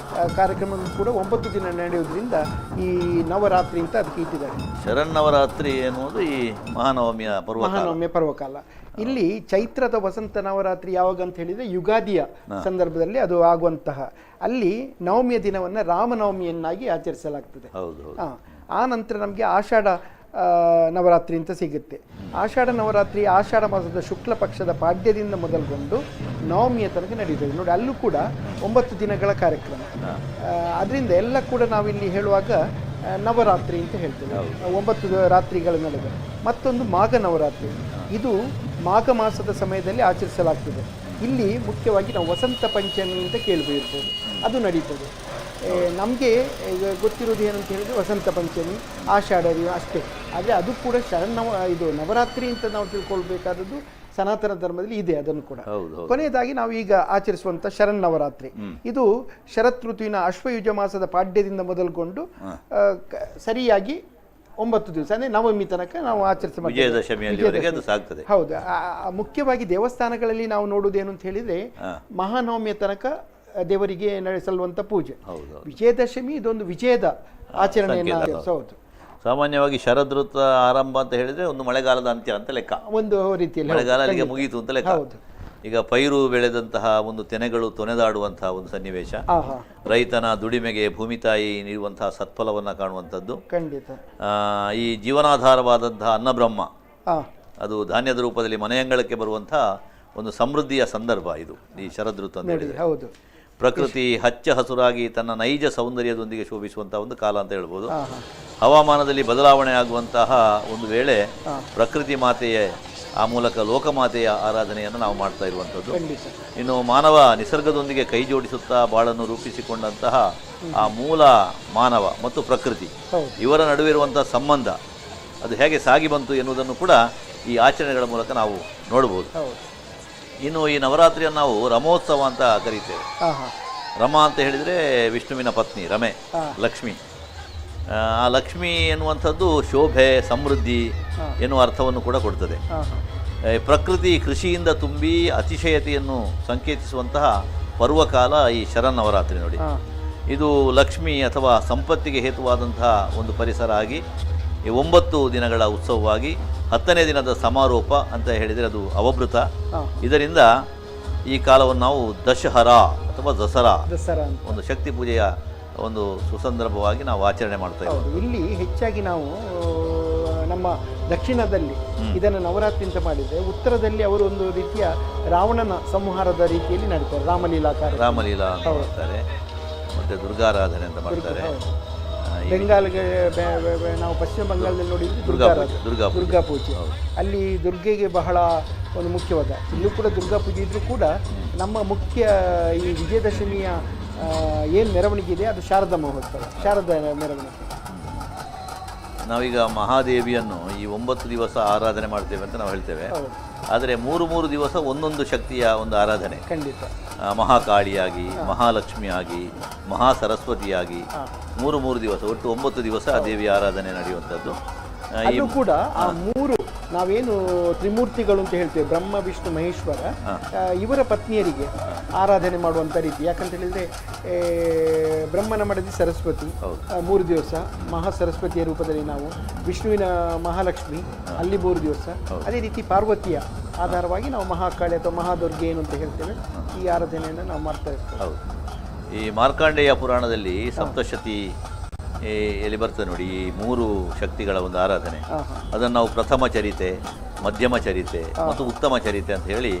S20: ಕಾರ್ಯಕ್ರಮಗಳು ಕೂಡ 9 ದಿನ ನಡೆಯೋದ್ರಿಂದ ಈ ನವರಾತ್ರಿ ಅಂತ ಅದಕ್ಕೆ ಇಟ್ಟಿದ್ದಾರೆ.
S12: ಶರಣ್ ನವರಾತ್ರಿ ಎನ್ನುವುದು ಈ ಮಹಾನವಮಿಯ ಪರ್ವಕಾಲ.
S20: ಮಹಾನವಮಿಯ ಪರ್ವಕಾಲ. ಇಲ್ಲಿ ಚೈತ್ರದ ವಸಂತ ನವರಾತ್ರಿ ಯಾವಾಗ ಅಂತ ಹೇಳಿದರೆ ಯುಗಾದಿಯ ಸಂದರ್ಭದಲ್ಲಿ ಅದು ಆಗುವಂತಹ. ಅಲ್ಲಿ ನವಮಿಯ ದಿನವನ್ನು ರಾಮನವಮಿಯನ್ನಾಗಿ ಆಚರಿಸಲಾಗ್ತದೆ. ಆ ನಂತರ ನಮಗೆ ಆಷಾಢ ನವರಾತ್ರಿ ಅಂತ ಸಿಗುತ್ತೆ. ಆಷಾಢ ನವರಾತ್ರಿ ಆಷಾಢ ಮಾಸದ ಶುಕ್ಲ ಪಕ್ಷದ ಪಾಡ್ಯದಿಂದ ಮೊದಲುಗೊಂಡು ನವಮಿಯ ತನಕ ನಡೆಯುತ್ತದೆ. ನೋಡಿ, ಅಲ್ಲೂ ಕೂಡ 9 ದಿನಗಳ ಕಾರ್ಯಕ್ರಮ. ಅದರಿಂದ ಎಲ್ಲ ಕೂಡ ನಾವಿಲ್ಲಿ ಹೇಳುವಾಗ ನವರಾತ್ರಿ ಅಂತ ಹೇಳ್ತೇವೆ, 9 ರಾತ್ರಿಗಳ ನಡೆದ. ಮತ್ತೊಂದು ಮಾಘ ನವರಾತ್ರಿ, ಇದು ಮಾಘ ಮಾಸದ ಸಮಯದಲ್ಲಿ ಆಚರಿಸಲಾಗ್ತದೆ. ಇಲ್ಲಿ ಮುಖ್ಯವಾಗಿ ನಾವು ವಸಂತ ಪಂಚಮಿ ಅಂತ ಕೇಳಿಬಿರ್ಬೋದು, ಅದು ನಡೀತದೆ. ನಮಗೆ ಈಗ ಗೊತ್ತಿರೋದು ಏನಂತ ಹೇಳಿದರೆ ವಸಂತ ಪಂಚಮಿ, ಆಷಾಢ ಅಷ್ಟೇ. ಆದರೆ ಅದು ಕೂಡ ಇದು ನವರಾತ್ರಿ ಅಂತ ನಾವು ತಿಳ್ಕೊಳ್ಬೇಕಾದದ್ದು ಸನಾತನ ಧರ್ಮದಲ್ಲಿ ಇದೆ ಅದನ್ನು ಕೂಡ. ಕೊನೆಯದಾಗಿ ನಾವು ಈಗ ಆಚರಿಸುವಂಥ ಶರನ್ನವರಾತ್ರಿ, ಇದು ಶರತ್ ಋತುವಿನ ಅಶ್ವಯುಜ ಮಾಸದ ಪಾಡ್ಯದಿಂದ ಮೊದಲುಗೊಂಡು ಸರಿಯಾಗಿ 9 ದಿವಸ, ಅಂದರೆ ನವಮಿ ತನಕ ನಾವು ಆಚರಿಸ
S12: ವಿಜಯದಶಮಿಯಲ್ಲಿ.
S20: ಹೌದು, ಮುಖ್ಯವಾಗಿ ದೇವಸ್ಥಾನಗಳಲ್ಲಿ ನಾವು ನೋಡುವುದೇನು ಅಂತ ಹೇಳಿದರೆ ಮಹಾನವಮಿಯ ತನಕ ದೇವರಿಗೆ ನಡೆಸಲುವಂಥ ಪೂಜೆ. ವಿಜಯದಶಮಿ ಇದೊಂದು ವಿಜಯದ ಆಚರಣೆಯನ್ನು. ಹೌದು,
S12: ಸಾಮಾನ್ಯವಾಗಿ ಶರದೃತ ಆರಂಭ ಅಂತ ಹೇಳಿದ್ರೆ ಒಂದು ಮಳೆಗಾಲದ ಅಂತ್ಯ ಅಂತ ಲೆಕ್ಕ,
S20: ಒಂದು ರೀತಿಯಲ್ಲಿ
S12: ಮಳೆಗಾಲ ಅಲ್ಲಿಗೆ ಮುಗೀತು ಅಂತ ಲೆಕ್ಕ. ಈಗ ಪೈರು ಬೆಳೆದಂತಹ ಒಂದು ತೆನೆಗಳು ತೊನೆದಾಡುವಂತಹ ಒಂದು ಸನ್ನಿವೇಶ, ರೈತನ ದುಡಿಮೆಗೆ ಭೂಮಿ ತಾಯಿ ನೀಡುವಂತಹ ಸತ್ಫಲವನ್ನು ಕಾಣುವಂಥದ್ದು.
S20: ಖಂಡಿತ
S12: ಈ ಜೀವನಾಧಾರವಾದಂತಹ ಅನ್ನಬ್ರಹ್ಮ ಅದು ಧಾನ್ಯದ ರೂಪದಲ್ಲಿ ಮನೆಯಂಗಳಕ್ಕೆ ಬರುವಂತಹ ಒಂದು ಸಮೃದ್ಧಿಯ ಸಂದರ್ಭ ಇದು ಈ ಶರದೃತು ಅಂತ ಹೇಳಿದ್ರೆ.
S20: ಹೌದು,
S12: ಪ್ರಕೃತಿ ಹಚ್ಚ ಹಸುರಾಗಿ ತನ್ನ ನೈಜ ಸೌಂದರ್ಯದೊಂದಿಗೆ ಶೋಭಿಸುವಂತಹ ಒಂದು ಕಾಲ ಅಂತ ಹೇಳ್ಬೋದು. ಹವಾಮಾನದಲ್ಲಿ ಬದಲಾವಣೆ ಆಗುವಂತಹ ಒಂದು ವೇಳೆ ಪ್ರಕೃತಿ ಮಾತೆಯ ಆ ಮೂಲಕ ಲೋಕಮಾತೆಯ ಆರಾಧನೆಯನ್ನು ನಾವು ಮಾಡ್ತಾ ಇರುವಂಥದ್ದು. ಇನ್ನು ಮಾನವ ನಿಸರ್ಗದೊಂದಿಗೆ ಕೈ ಜೋಡಿಸುತ್ತಾ ಬಾಳನ್ನು ರೂಪಿಸಿಕೊಂಡಂತಹ ಆ ಮೂಲ ಮಾನವ ಮತ್ತು ಪ್ರಕೃತಿ ಇವರ ನಡುವೆ ಇರುವಂತಹ ಸಂಬಂಧ ಅದು ಹೇಗೆ ಸಾಗಿ ಬಂತು ಎನ್ನುವುದನ್ನು ಕೂಡ ಈ ಆಚರಣೆಗಳ ಮೂಲಕ ನಾವು ನೋಡಬಹುದು. ಇನ್ನು ಈ ನವರಾತ್ರಿಯನ್ನು ನಾವು ರಮೋತ್ಸವ ಅಂತ ಕರೀತೇವೆ. ರಮಾ ಅಂತ ಹೇಳಿದರೆ ವಿಷ್ಣುವಿನ ಪತ್ನಿ ರಮೆ, ಲಕ್ಷ್ಮಿ. ಆ ಲಕ್ಷ್ಮಿ ಎನ್ನುವಂಥದ್ದು ಶೋಭೆ, ಸಮೃದ್ಧಿ ಎನ್ನುವ ಅರ್ಥವನ್ನು ಕೂಡ ಕೊಡ್ತದೆ. ಪ್ರಕೃತಿ ಕೃಷಿಯಿಂದ ತುಂಬಿ ಅತಿಶಯತೆಯನ್ನು ಸಂಕೇತಿಸುವಂತಹ ಪರ್ವಕಾಲ ಈ ಶರನ್ನವರಾತ್ರಿ ನೋಡಿ. ಇದು ಲಕ್ಷ್ಮಿ ಅಥವಾ ಸಂಪತ್ತಿಗೆ ಹೇತುವಾದಂತಹ ಒಂದು ಪರಿಸರ ಆಗಿ ಈ 9 ದಿನಗಳ ಉತ್ಸವವಾಗಿ 10ನೇ ದಿನದ ಸಮಾರೋಪ ಅಂತ ಹೇಳಿದರೆ ಅದು ಅವಭೃತ. ಇದರಿಂದ ಈ ಕಾಲವನ್ನು ನಾವು ದಶಹರಾ ಅಥವಾ ದಸರಾ, ಒಂದು ಶಕ್ತಿ ಪೂಜೆಯ ಒಂದು ಸುಸಂದರ್ಭವಾಗಿ ನಾವು ಆಚರಣೆ ಮಾಡ್ತಾ ಇದ್ದೀವಿ.
S20: ಇಲ್ಲಿ ಹೆಚ್ಚಾಗಿ ನಾವು ನಮ್ಮ ದಕ್ಷಿಣದಲ್ಲಿ ಇದನ್ನು ನವರಾತ್ರಿ ಅಂತ ಮಾಡಿದರೆ, ಉತ್ತರದಲ್ಲಿ ಅವರು ಒಂದು ರೀತಿಯ ರಾವಣನ ಸಂಹಾರದ ರೀತಿಯಲ್ಲಿ ನಡೀತಾರೆ, ರಾಮಲೀಲಾ ಕಾರ್ಯ,
S12: ರಾಮಲೀಲಾ ಅಂತ ಮಾಡ್ತಾರೆ, ಮತ್ತೆ ದುರ್ಗಾರಾಧನೆ ಅಂತ ಮಾಡ್ತಾರೆ.
S20: ಬೆಂಗಾಲ್ಗೆ ನಾವು ಪಶ್ಚಿಮ ಬಂಗಾಳದಲ್ಲಿ ನೋಡಿದ್ರೆ ದುರ್ಗಾ ಪೂಜೆ, ಅಲ್ಲಿ ದುರ್ಗೆಗೆ ಬಹಳ ಒಂದು ಮುಖ್ಯವಾದ, ಇಲ್ಲೂ ಕೂಡ ದುರ್ಗಾ ಪೂಜೆ ಇದ್ರೂ ಕೂಡ ನಮ್ಮ ಮುಖ್ಯ ಈ ವಿಜಯದಶಮಿಯ ಏನು ಮೆರವಣಿಗೆ ಇದೆ ಅದು ಶಾರದಾ ಮಹೋತ್ಸವ, ಶಾರದಾ ಮೆರವಣಿಗೆ.
S12: ನಾವೀಗ ಮಹಾದೇವಿಯನ್ನು ಈ 9 ದಿವಸ ಆರಾಧನೆ ಮಾಡ್ತೇವೆ ಅಂತ ನಾವು ಹೇಳ್ತೇವೆ. ಆದರೆ 3 ದಿವಸ ಒಂದೊಂದು ಶಕ್ತಿಯ ಒಂದು ಆರಾಧನೆ.
S20: ಖಂಡಿತ.
S12: ಮಹಾಕಾಳಿಯಾಗಿ, ಮಹಾಲಕ್ಷ್ಮಿಯಾಗಿ, ಮಹಾ ಸರಸ್ವತಿಯಾಗಿ 3 ದಿವಸ, ಒಟ್ಟು 9 ದಿವಸ ದೇವಿಯ ಆರಾಧನೆ ನಡೆಯುವಂಥದ್ದು.
S20: ಅದು ಕೂಡ ಆ 3 ನಾವೇನು ತ್ರಿಮೂರ್ತಿಗಳು ಅಂತ ಹೇಳ್ತೇವೆ, ಬ್ರಹ್ಮ ವಿಷ್ಣು ಮಹೇಶ್ವರ, ಇವರ ಪತ್ನಿಯರಿಗೆ ಆರಾಧನೆ ಮಾಡುವಂಥ ರೀತಿ. ಯಾಕಂತ ಹೇಳಿದರೆ ಬ್ರಹ್ಮನ ಮಡದಿ ಸರಸ್ವತಿ 3 ದಿವಸ, ಮಹಾ ಸರಸ್ವತಿಯ ರೂಪದಲ್ಲಿ ನಾವು, ವಿಷ್ಣುವಿನ ಮಹಾಲಕ್ಷ್ಮಿ ಅಲ್ಲಿ 3 ದಿವಸ, ಅದೇ ರೀತಿ ಪಾರ್ವತಿಯ ಆಧಾರವಾಗಿ ನಾವು ಮಹಾಕಾಳಿ ಅಥವಾ ಮಹಾದುರ್ಗೆ ಏನು ಅಂತ ಹೇಳ್ತೇವೆ, ಈ ಆರಾಧನೆಯನ್ನು ನಾವು ಮಾಡ್ತಾ ಇರ್ತೇವೆ.
S12: ಹೌದು. ಈ ಮಾರ್ಕಾಂಡೇಯ ಪುರಾಣದಲ್ಲಿ ಸಪ್ತಶತಿ ಎಲ್ಲಿ ಬರ್ತದೆ ನೋಡಿ, ಈ 3 ಶಕ್ತಿಗಳ ಒಂದು ಆರಾಧನೆ. ಅದನ್ನು ನಾವು ಪ್ರಥಮ ಚರಿತೆ, ಮಧ್ಯಮ ಚರಿತೆ ಮತ್ತು ಉತ್ತಮ ಚರಿತೆ ಅಂತ ಹೇಳಿ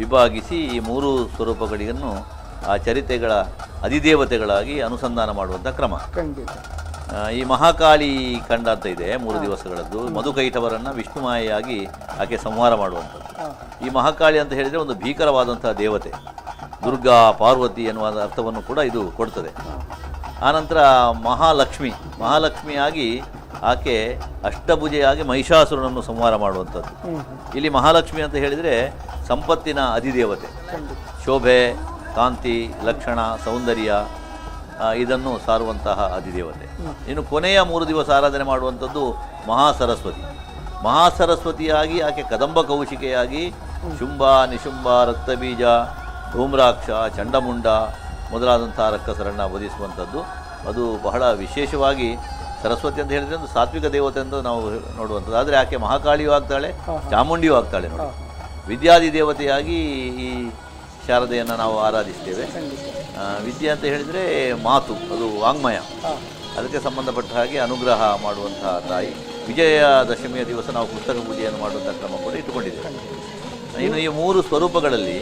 S12: ವಿಭಾಗಿಸಿ ಈ 3 ಸ್ವರೂಪಗಳಿಗನ್ನು ಆ ಚರಿತೆಗಳ ಅಧಿದೇವತೆಗಳಾಗಿ ಅನುಸಂಧಾನ ಮಾಡುವಂಥ ಕ್ರಮ. ಈ ಮಹಾಕಾಳಿ ಖಂಡ ಅಂತ ಇದೆ 3 ದಿವಸಗಳದ್ದು. ಮಧುಕೈಟವರನ್ನು ವಿಷ್ಣುಮಾಯಿಯಾಗಿ ಆಕೆ ಸಂಹಾರ ಮಾಡುವಂಥದ್ದು. ಈ ಮಹಾಕಾಳಿ ಅಂತ ಹೇಳಿದರೆ ಒಂದು ಭೀಕರವಾದಂತಹ ದೇವತೆ, ದುರ್ಗಾ ಪಾರ್ವತಿ ಎನ್ನುವ ಅರ್ಥವನ್ನು ಕೂಡ ಇದು ಕೊಡ್ತದೆ. ಆನಂತರ ಮಹಾಲಕ್ಷ್ಮಿ, ಮಹಾಲಕ್ಷ್ಮಿಯಾಗಿ ಆಕೆ ಅಷ್ಟಭುಜೆಯಾಗಿ ಮಹಿಷಾಸುರನನ್ನು ಸಂಹಾರ ಮಾಡುವಂಥದ್ದು. ಇಲ್ಲಿ ಮಹಾಲಕ್ಷ್ಮಿ ಅಂತ ಹೇಳಿದರೆ ಸಂಪತ್ತಿನ ಅಧಿದೇವತೆ, ಶೋಭೆ, ಕಾಂತಿ, ಲಕ್ಷಣ, ಸೌಂದರ್ಯ ಇದನ್ನು ಸಾರುವಂತಹ ಅಧಿದೇವತೆ. ಇನ್ನು ಕೊನೆಯ 3 ದಿವಸ ಆರಾಧನೆ ಮಾಡುವಂಥದ್ದು ಮಹಾಸರಸ್ವತಿ. ಮಹಾಸರಸ್ವತಿಯಾಗಿ ಆಕೆ ಕದಂಬ ಕೌಶಿಕೆಯಾಗಿ ಶುಂಭ, ನಿಶುಂಭ, ರಕ್ತಬೀಜ, ಧೂಮ್ರಾಕ್ಷ, ಚಂಡಮುಂಡ ಮೊದಲಾದಂಥ ರಕ್ಕಸರನ್ನು ವಧಿಸುವಂಥದ್ದು. ಅದು ಬಹಳ ವಿಶೇಷವಾಗಿ ಸರಸ್ವತಿ ಅಂತ ಹೇಳಿದರೆ ಒಂದು ಸಾತ್ವಿಕ ದೇವತೆ ಅಂತ ನಾವು ನೋಡುವಂಥದ್ದು. ಆದರೆ ಆಕೆ ಮಹಾಕಾಳಿಯೂ ಆಗ್ತಾಳೆ, ಚಾಮುಂಡಿಯೂ ಆಗ್ತಾಳೆ ನೋಡಿ. ವಿದ್ಯಾದಿ ದೇವತೆಯಾಗಿ ಈ ಶಾರದೆಯನ್ನು ನಾವು ಆರಾಧಿಸ್ತೇವೆ. ವಿದ್ಯೆ ಅಂತ ಹೇಳಿದರೆ ಮಾತು, ಅದು ವಾಂಗ್ಮಯ, ಅದಕ್ಕೆ ಸಂಬಂಧಪಟ್ಟ ಹಾಗೆ ಅನುಗ್ರಹ ಮಾಡುವಂತಹ ತಾಯಿ. ವಿಜಯದಶಮಿಯ ದಿವಸ ನಾವು ಪುಸ್ತಕ ಪೂಜೆಯನ್ನು ಮಾಡುವಂಥ ಕ್ರಮ ಕೂಡ ಇಟ್ಟುಕೊಂಡಿದ್ದೇವೆ. ಇನ್ನು ಈ 3 ಸ್ವರೂಪಗಳಲ್ಲಿ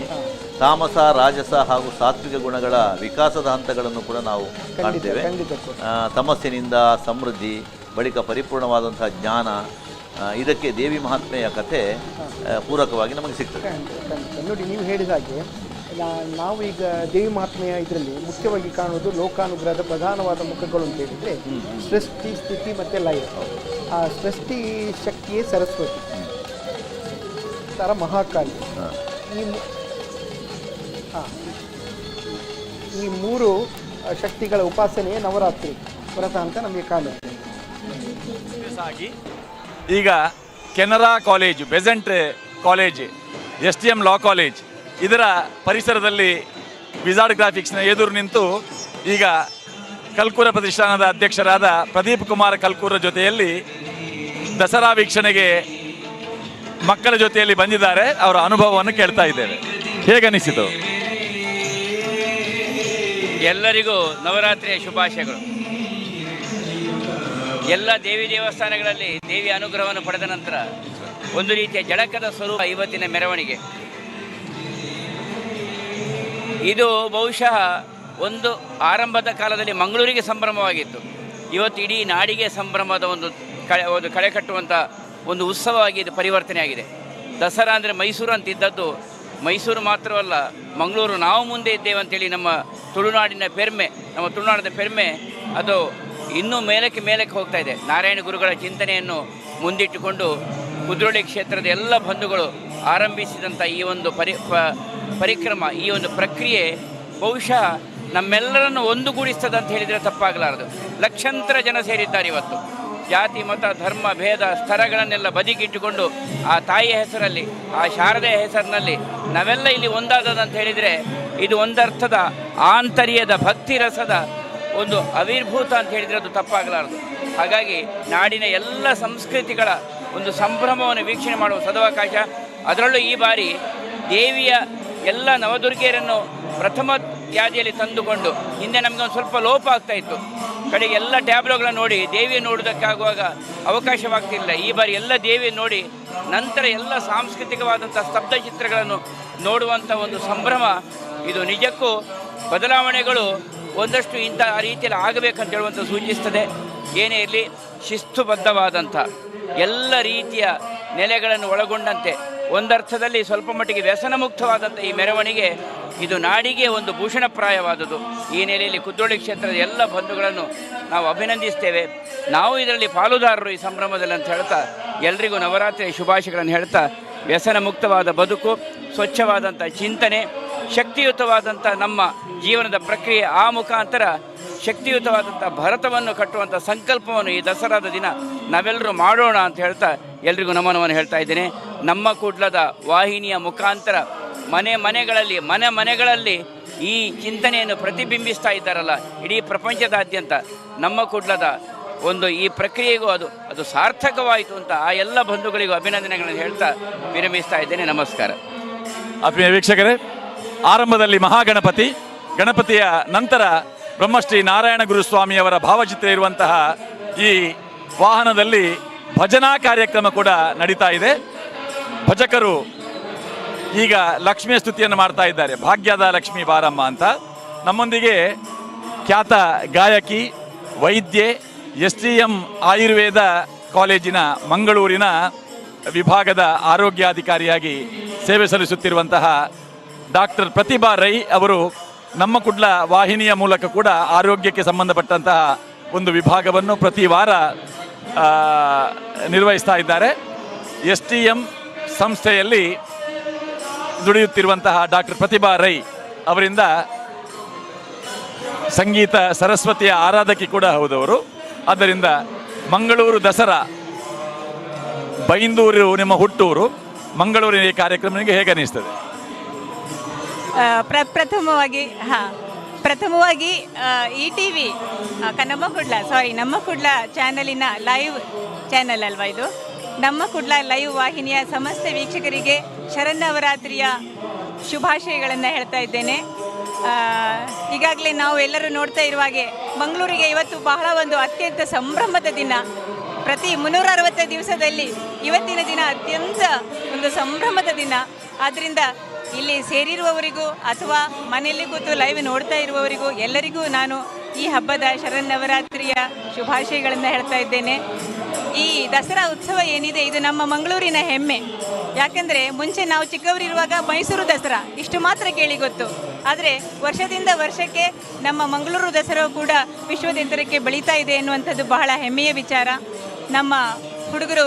S12: ತಾಮಸ, ರಾಜಸ ಹಾಗೂ ಸಾತ್ವಿಕ ಗುಣಗಳ ವಿಕಾಸದ ಹಂತಗಳನ್ನು ಕೂಡ ನಾವು ಕಾಣ್ತೇವೆ. ತಮಸ್ಸಿನಿಂದ ಸಮೃದ್ಧಿ, ಬಳಿಕ ಪರಿಪೂರ್ಣವಾದಂತಹ ಜ್ಞಾನ, ಇದಕ್ಕೆ ದೇವಿ ಮಹಾತ್ಮೆಯ ಕಥೆ ಪೂರಕವಾಗಿ ನಮಗೆ ಸಿಗ್ತದೆ.
S20: ನೋಡಿ, ನೀವು ಹೇಳಿದ ಹಾಗೆ ನಾವು ಈಗ ದೇವಿ ಮಹಾತ್ಮೆಯ ಇದರಲ್ಲಿ ಮುಖ್ಯವಾಗಿ ಕಾಣುವುದು ಲೋಕಾನುಗ್ರಹದ ಪ್ರಧಾನವಾದ ಮುಖಗಳು ಅಂತ ಹೇಳಿದರೆ ಸೃಷ್ಟಿ, ಸ್ಥಿತಿ ಮತ್ತು ಲಯ. ಆ ಸೃಷ್ಟಿ ಶಕ್ತಿಯೇ ಸರಸ್ವತಿ, ತರ ಮಹಾಕಾಳಿ. ಈ 3 ಶಕ್ತಿಗಳ ಉಪಾಸನೆಯೇ ನವರಾತ್ರಿ ವ್ರತ ಅಂತ ನಮಗೆ ಕಾಣುತ್ತೆ.
S27: ಈಗ Canara college, Besant college, SDM law college ಇದರ ಪರಿಸರದಲ್ಲಿ ವಿಜಾರ್ಡ್ ಗ್ರಾಫಿಕ್ಸ್ನ ಎದುರು ನಿಂತು ಈಗ ಕಲ್ಕೂರ ಪ್ರತಿಷ್ಠಾನದ ಅಧ್ಯಕ್ಷರಾದ ಪ್ರದೀಪ್ ಕುಮಾರ್ ಕಲ್ಕೂರ ಜೊತೆಯಲ್ಲಿ ದಸರಾ ವೀಕ್ಷಣೆಗೆ ಮಕ್ಕಳ ಜೊತೆಯಲ್ಲಿ ಬಂದಿದ್ದಾರೆ. ಅವರ ಅನುಭವವನ್ನು ಕೇಳ್ತಾ ಇದ್ದೇವೆ. ಹೇಗನಿಸಿತು?
S4: ಎಲ್ಲರಿಗೂ ನವರಾತ್ರಿಯ ಶುಭಾಶಯಗಳು. ಎಲ್ಲ ದೇವಿ ದೇವಸ್ಥಾನಗಳಲ್ಲಿ ದೇವಿಯ ಅನುಗ್ರಹವನ್ನು ಪಡೆದ ನಂತರ ಒಂದು ರೀತಿಯ ಜಳಕದ ಸ್ವರೂಪ ಇವತ್ತಿನ ಮೆರವಣಿಗೆ. ಇದು ಬಹುಶಃ ಒಂದು ಆರಂಭದ ಕಾಲದಲ್ಲಿ ಮಂಗಳೂರಿಗೆ ಸಂಭ್ರಮವಾಗಿತ್ತು, ಇವತ್ತು ಇಡೀ ನಾಡಿಗೆ ಸಂಭ್ರಮದ ಒಂದು ಕಳೆ ಕಟ್ಟುವಂಥ ಒಂದು ಉತ್ಸವವಾಗಿ ಇದು ಪರಿವರ್ತನೆಯಾಗಿದೆ. ದಸರಾ ಅಂದರೆ ಮೈಸೂರು ಅಂತಿದ್ದದ್ದು ಮೈಸೂರು ಮಾತ್ರವಲ್ಲ, ಮಂಗಳೂರು ನಾವು ಮುಂದೆ ಇದ್ದೇವೆ ಅಂತೇಳಿ ನಮ್ಮ ತುಳುನಾಡಿನ ಪೆರ್ಮೆ, ನಮ್ಮ ತುಳುನಾಡಿನ ಪೆರ್ಮೆ ಅದು ಇನ್ನೂ ಮೇಲಕ್ಕೆ ಮೇಲಕ್ಕೆ ಹೋಗ್ತಾ ಇದೆ. ನಾರಾಯಣ ಗುರುಗಳ ಚಿಂತನೆಯನ್ನು ಮುಂದಿಟ್ಟುಕೊಂಡು ಕುದ್ರೋಳಿ ಕ್ಷೇತ್ರದ ಎಲ್ಲ ಬಂಧುಗಳು ಆರಂಭಿಸಿದಂಥ ಈ ಒಂದು ಪರಿಕ್ರಮ, ಈ ಒಂದು ಪ್ರಕ್ರಿಯೆ ಬಹುಶಃ ನಮ್ಮೆಲ್ಲರನ್ನು ಒಂದುಗೂಡಿಸ್ತದೆ ಅಂತ ಹೇಳಿದರೆ ತಪ್ಪಾಗಲಾರದು. ಲಕ್ಷಾಂತರ ಜನ ಸೇರಿದ್ದಾರೆ ಇವತ್ತು. ಜಾತಿ, ಮತ, ಧರ್ಮ, ಭೇದ, ಸ್ತರಗಳನ್ನೆಲ್ಲ ಬದಿಗಿಟ್ಟುಕೊಂಡು ಆ ತಾಯಿಯ ಹೆಸರಲ್ಲಿ, ಆ ಶಾರದೆಯ ಹೆಸರಿನಲ್ಲಿ ನಾವೆಲ್ಲ ಇಲ್ಲಿ ಒಂದಾದದಂತ ಹೇಳಿದರೆ ಇದು ಒಂದರ್ಥದ ಆಂತರ್ಯದ ಭಕ್ತಿ ರಸದ ಒಂದು ಆವಿರ್ಭೂತ ಅಂತ ಹೇಳಿದರೆ ಅದು ತಪ್ಪಾಗಲಾರದು. ಹಾಗಾಗಿ ನಾಡಿನ ಎಲ್ಲ ಸಂಸ್ಕೃತಿಗಳ ಒಂದು ಸಂಭ್ರಮವನ್ನು ವೀಕ್ಷಣೆ ಮಾಡುವ ಸದವಕಾಶ. ಅದರಲ್ಲೂ ಈ ಬಾರಿ ದೇವಿಯ ಎಲ್ಲ ನವದುರ್ಗೆಯರನ್ನು ಪ್ರಥಮ ಯಾದಿಯಲ್ಲಿ ತಂದುಕೊಂಡು, ಹಿಂದೆ ನಮಗೆ ಒಂದು ಸ್ವಲ್ಪ ಲೋಪ ಆಗ್ತಾಯಿತ್ತು, ಕಡೆಗೆ ಎಲ್ಲ ಟ್ಯಾಬ್ಲೋಗಳನ್ನು ನೋಡಿ ದೇವಿಯನ್ನು ನೋಡೋದಕ್ಕಾಗುವಾಗ ಅವಕಾಶವಾಗ್ತಿಲ್ಲ. ಈ ಬಾರಿ ಎಲ್ಲ ದೇವಿಯನ್ನು ನೋಡಿ ನಂತರ ಎಲ್ಲ ಸಾಂಸ್ಕೃತಿಕವಾದಂಥ ಸ್ತಬ್ಧ ಚಿತ್ರಗಳನ್ನು ನೋಡುವಂಥ ಒಂದು ಸಂಭ್ರಮ ಇದು. ನಿಜಕ್ಕೂ ಬದಲಾವಣೆಗಳು ಒಂದಷ್ಟು ಇಂಥ ರೀತಿಯಲ್ಲಿ ಆಗಬೇಕಂತ ಹೇಳುವಂಥ ಸೂಚಿಸ್ತದೆ. ಏನೇ ಇರಲಿ, ಶಿಸ್ತುಬದ್ಧವಾದಂಥ ಎಲ್ಲ ರೀತಿಯ ನೆಲೆಗಳನ್ನು ಒಳಗೊಂಡಂತೆ ಒಂದರ್ಥದಲ್ಲಿ ಸ್ವಲ್ಪ ಮಟ್ಟಿಗೆ ವ್ಯಸನ ಮುಕ್ತವಾದಂಥ ಈ ಮೆರವಣಿಗೆ ಇದು ನಾಡಿಗೆ ಒಂದು ಭೂಷಣಪ್ರಾಯವಾದುದು. ಈ ನೆಲೆಯಲ್ಲಿ ಕುದ್ರೋಳಿ ಕ್ಷೇತ್ರದ ಎಲ್ಲ ಬಂಧುಗಳನ್ನು ನಾವು ಅಭಿನಂದಿಸ್ತೇವೆ. ನಾವು ಇದರಲ್ಲಿ ಪಾಲುದಾರರು ಈ ಸಂಭ್ರಮದಲ್ಲಿ ಅಂತ ಹೇಳ್ತಾ ಎಲ್ರಿಗೂ ನವರಾತ್ರಿಯ ಶುಭಾಶಯಗಳನ್ನು ಹೇಳ್ತಾ, ವ್ಯಸನ ಮುಕ್ತವಾದ ಬದುಕು, ಸ್ವಚ್ಛವಾದಂಥ ಚಿಂತನೆ, ಶಕ್ತಿಯುತವಾದಂಥ ನಮ್ಮ ಜೀವನದ ಪ್ರಕ್ರಿಯೆ, ಆ ಮುಖಾಂತರ ಶಕ್ತಿಯುತವಾದಂಥ ಭರತವನ್ನು ಕಟ್ಟುವಂಥ ಸಂಕಲ್ಪವನ್ನು ಈ ದಸರಾದ ದಿನ ನಾವೆಲ್ಲರೂ ಮಾಡೋಣ ಅಂತ ಹೇಳ್ತಾ ಎಲ್ರಿಗೂ ನಮನವನ್ನು ಹೇಳ್ತಾ ಇದ್ದೇನೆ. ನಮ್ಮ ಕುಡ್ಲದ ವಾಹಿನಿಯ ಮುಖಾಂತರ ಮನೆ ಮನೆಗಳಲ್ಲಿ ಈ ಚಿಂತನೆಯನ್ನು ಪ್ರತಿಬಿಂಬಿಸ್ತಾ ಇದ್ದಾರಲ್ಲ ಇಡೀ ಪ್ರಪಂಚದಾದ್ಯಂತ, ನಮ್ಮ ಕುಡ್ಲದ ಒಂದು ಈ ಪ್ರಕ್ರಿಯೆಗೂ ಅದು ಅದು ಸಾರ್ಥಕವಾಯಿತು ಅಂತ ಆ ಎಲ್ಲ ಬಂಧುಗಳಿಗೂ ಅಭಿನಂದನೆಗಳನ್ನು ಹೇಳ್ತಾ ವಿರಮಿಸ್ತಾ ಇದ್ದೇನೆ. ನಮಸ್ಕಾರ.
S27: ಆತ್ಮೀಯ ವೀಕ್ಷಕರೇ, ಆರಂಭದಲ್ಲಿ ಮಹಾಗಣಪತಿ, ಗಣಪತಿಯ ನಂತರ ಬ್ರಹ್ಮಶ್ರೀ ನಾರಾಯಣ ಗುರುಸ್ವಾಮಿಯವರ ಭಾವಚಿತ್ರ ಇರುವಂತಹ ಈ ವಾಹನದಲ್ಲಿ ಭಜನಾ ಕಾರ್ಯಕ್ರಮ ಕೂಡ ನಡೀತಾ ಇದೆ. ಭಜಕರು ಈಗ ಲಕ್ಷ್ಮಿಯ ಸ್ತುತಿಯನ್ನು ಮಾಡ್ತಾ ಇದ್ದಾರೆ, ಭಾಗ್ಯದ ಲಕ್ಷ್ಮೀ ಬಾರಮ್ಮ ಅಂತ. ನಮ್ಮೊಂದಿಗೆ ಖ್ಯಾತ ಗಾಯಕಿ, ವೈದ್ಯೆ, STM Ayurveda ಕಾಲೇಜಿನ ಮಂಗಳೂರಿನ ವಿಭಾಗದ ಆರೋಗ್ಯಾಧಿಕಾರಿಯಾಗಿ ಸೇವೆ ಸಲ್ಲಿಸುತ್ತಿರುವಂತಹ ಡಾಕ್ಟರ್ ಪ್ರತಿಭಾ ರೈ ಅವರು ನಮ್ಮ ಕುಡ್ಲ ವಾಹಿನಿಯ ಮೂಲಕ ಕೂಡ ಆರೋಗ್ಯಕ್ಕೆ ಸಂಬಂಧಪಟ್ಟಂತಹ ಒಂದು ವಿಭಾಗವನ್ನು ಪ್ರತಿ ವಾರ ನಿರ್ವಹಿಸ್ತಾ ಇದ್ದಾರೆ. STM ಸಂಸ್ಥೆಯಲ್ಲಿ ದುಡಿಯುತ್ತಿರುವಂತಹ ಡಾಕ್ಟರ್ ಪ್ರತಿಭಾ ರೈ ಅವರಿಂದ ಸಂಗೀತ ಸರಸ್ವತಿಯ ಆರಾಧಕಿ ಕೂಡ ಹೌದವರು. ಆದ್ದರಿಂದ ಮಂಗಳೂರು ದಸರಾ, ಬೈಂದೂರು ನಿಮ್ಮ ಹುಟ್ಟೂರು, ಮಂಗಳೂರಿನ ಈ ಕಾರ್ಯಕ್ರಮ ನಿಮಗೆ ಹೇಗೆ ಅನಿಸ್ತದೆ?
S7: ಪ್ರಥಮವಾಗಿ ETV ನಮ್ಮ ಕುಡ್ಲ, ಸಾರಿ ನಮ್ಮ ಕುಡ್ಲ ಚಾನಲಿನ ಲೈವ್ ಚಾನಲ್ ಅಲ್ವಾ ಇದು, ನಮ್ಮ ಕುಡ್ಲ ಲೈವ್ ವಾಹಿನಿಯ ಸಮಸ್ತ ವೀಕ್ಷಕರಿಗೆ ಶರನ್ನವರಾತ್ರಿಯ ಶುಭಾಶಯಗಳನ್ನು ಹೇಳ್ತಾ ಇದ್ದೇನೆ. ಈಗಾಗಲೇ ನಾವು ಎಲ್ಲರೂ ನೋಡ್ತಾ ಇರುವ ಹಾಗೆ ಮಂಗಳೂರಿಗೆ ಇವತ್ತು ಬಹಳ ಒಂದು ಅತ್ಯಂತ ಸಂಭ್ರಮದ ದಿನ. ಪ್ರತಿ 360 ದಿವಸದಲ್ಲಿ ಇವತ್ತಿನ ದಿನ ಅತ್ಯಂತ ಒಂದು ಸಂಭ್ರಮದ ದಿನ. ಆದ್ದರಿಂದ ಇಲ್ಲಿ ಸೇರಿರುವವರಿಗೂ ಅಥವಾ ಮನೆಯಲ್ಲಿ ಕೂತು ಲೈವ್ ನೋಡ್ತಾ ಇರುವವರಿಗೂ ಎಲ್ಲರಿಗೂ ನಾನು ಈ ಹಬ್ಬದ ಶರನ್ನವರಾತ್ರಿಯ ಶುಭಾಶಯಗಳನ್ನು ಹೇಳ್ತಾ ಇದ್ದೇನೆ. ಈ ದಸರಾ ಉತ್ಸವ ಏನಿದೆ ಇದು ನಮ್ಮ ಮಂಗಳೂರಿನ ಹೆಮ್ಮೆ. ಯಾಕೆಂದರೆ ಮುಂಚೆ ನಾವು ಚಿಕ್ಕವರಿರುವಾಗ ಮೈಸೂರು ದಸರಾ ಇಷ್ಟು ಮಾತ್ರ ಕೇಳಿ ಗೊತ್ತು. ಆದರೆ ವರ್ಷದಿಂದ ವರ್ಷಕ್ಕೆ ನಮ್ಮ ಮಂಗಳೂರು ದಸರಾ ಕೂಡ ವಿಶ್ವದ ಎತ್ತರಕ್ಕೆ ಬೆಳೀತಾ ಇದೆ ಎನ್ನುವಂಥದ್ದು ಬಹಳ ಹೆಮ್ಮೆಯ ವಿಚಾರ. ನಮ್ಮ ಹುಡುಗರು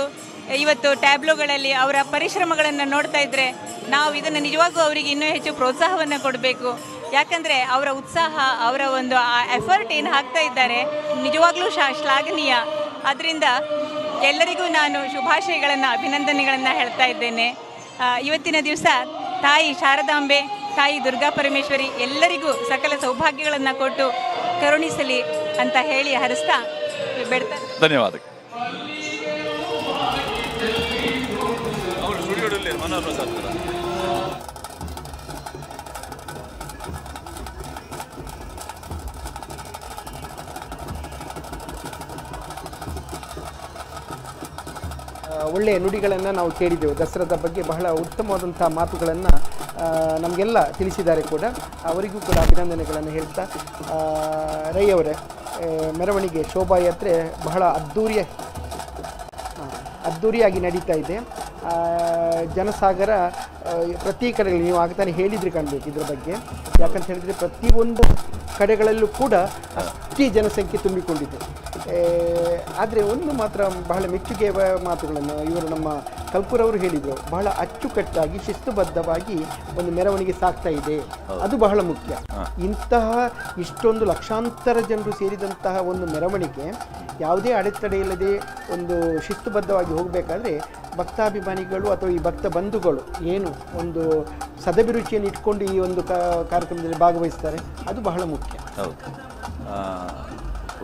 S7: ಇವತ್ತು ಟ್ಯಾಬ್ಲೋಗಳಲ್ಲಿ ಅವರ ಪರಿಶ್ರಮಗಳನ್ನು ನೋಡ್ತಾ ಇದ್ದರೆ ನಾವು ಇದನ್ನು ನಿಜವಾಗೂ ಅವರಿಗೆ ಇನ್ನೂ ಹೆಚ್ಚು ಪ್ರೋತ್ಸಾಹವನ್ನು ಕೊಡಬೇಕು. ಯಾಕಂದರೆ ಅವರ ಉತ್ಸಾಹ, ಅವರ ಒಂದು ಆ ಎಫರ್ಟ್ ಏನು ಹಾಕ್ತಾ ಇದ್ದಾರೆ ನಿಜವಾಗ್ಲೂ ಶ್ಲಾಘನೀಯ. ಆದ್ದರಿಂದ ಎಲ್ಲರಿಗೂ ನಾನು ಶುಭಾಶಯಗಳನ್ನು, ಅಭಿನಂದನೆಗಳನ್ನು ಹೇಳ್ತಾ ಇದ್ದೇನೆ. ಇವತ್ತಿನ ದಿವಸ ತಾಯಿ ಶಾರದಾಂಬೆ, ತಾಯಿ ದುರ್ಗಾ ಪರಮೇಶ್ವರಿ ಎಲ್ಲರಿಗೂ ಸಕಲ ಸೌಭಾಗ್ಯಗಳನ್ನು ಕೊಟ್ಟು ಕರುಣಿಸಲಿ ಅಂತ ಹೇಳಿ ಹರಿಸ್ತಾ ಬೇಡ್ತಾ
S27: ಧನ್ಯವಾದ.
S20: ಒಳ್ಳೆಯ ನುಡಿಗಳನ್ನು ನಾವು ಕೇಳಿದೆವು. ದಸರಾದ ಬಗ್ಗೆ ಬಹಳ ಉತ್ತಮವಾದಂಥ ಮಾತುಗಳನ್ನು ನಮಗೆಲ್ಲ ತಿಳಿಸಿದ್ದಾರೆ ಕೂಡ. ಅವರಿಗೂ ಕೂಡ ಅಭಿನಂದನೆಗಳನ್ನು ಹೇಳ್ತಾ, ರೈ ಅವರೇ, ಮೆರವಣಿಗೆ ಶೋಭಾಯಾತ್ರೆ ಬಹಳ ಅದ್ಧೂರಿಯಾಗಿ ನಡೀತಾ ಇದೆ. ಜನಸಾಗರ ಪ್ರತಿ ಕಡೆಗಳಲ್ಲಿ ನೀವು ಆಗ್ತಾನೆ ಹೇಳಿದರೆ ಕಾಣಬೇಕು ಇದರ ಬಗ್ಗೆ. ಯಾಕಂತ ಹೇಳಿದರೆ ಪ್ರತಿಯೊಂದು ಕಡೆಗಳಲ್ಲೂ ಕೂಡ ಅಷ್ಟೇ ಜನಸಂಖ್ಯೆ ತುಂಬಿಕೊಂಡಿದೆ. ಆದರೆ ಒಂದು ಮಾತ್ರ ಬಹಳ ಮೆಚ್ಚುಗೆಯ ಮಾತುಗಳನ್ನು ಇವರು ನಮ್ಮ ಕಲ್ಪೂರವರು ಹೇಳಿದರು. ಬಹಳ ಅಚ್ಚುಕಟ್ಟಾಗಿ ಶಿಸ್ತುಬದ್ಧವಾಗಿ ಒಂದು ಮೆರವಣಿಗೆ ಸಾಗ್ತಾ ಇದೆ, ಅದು ಬಹಳ ಮುಖ್ಯ. ಇಂತಹ ಇಷ್ಟೊಂದು ಲಕ್ಷಾಂತರ ಜನರು ಸೇರಿದಂತಹ ಒಂದು ಮೆರವಣಿಗೆ ಯಾವುದೇ ಅಡೆತಡೆ ಇಲ್ಲದೆ ಒಂದು ಶಿಸ್ತುಬದ್ಧವಾಗಿ ಹೋಗಬೇಕಾದ್ರೆ ಭಕ್ತಾಭಿಮಾನಿಗಳು ಅಥವಾ ಈ ಭಕ್ತ ಬಂಧುಗಳು ಏನು ಒಂದು ಸದಭಿರುಚಿಯನ್ನು ಇಟ್ಕೊಂಡು ಈ ಒಂದು ಕಾರ್ಯಕ್ರಮದಲ್ಲಿ ಭಾಗವಹಿಸ್ತಾರೆ, ಅದು ಬಹಳ ಮುಖ್ಯ.
S12: ಹೌದು,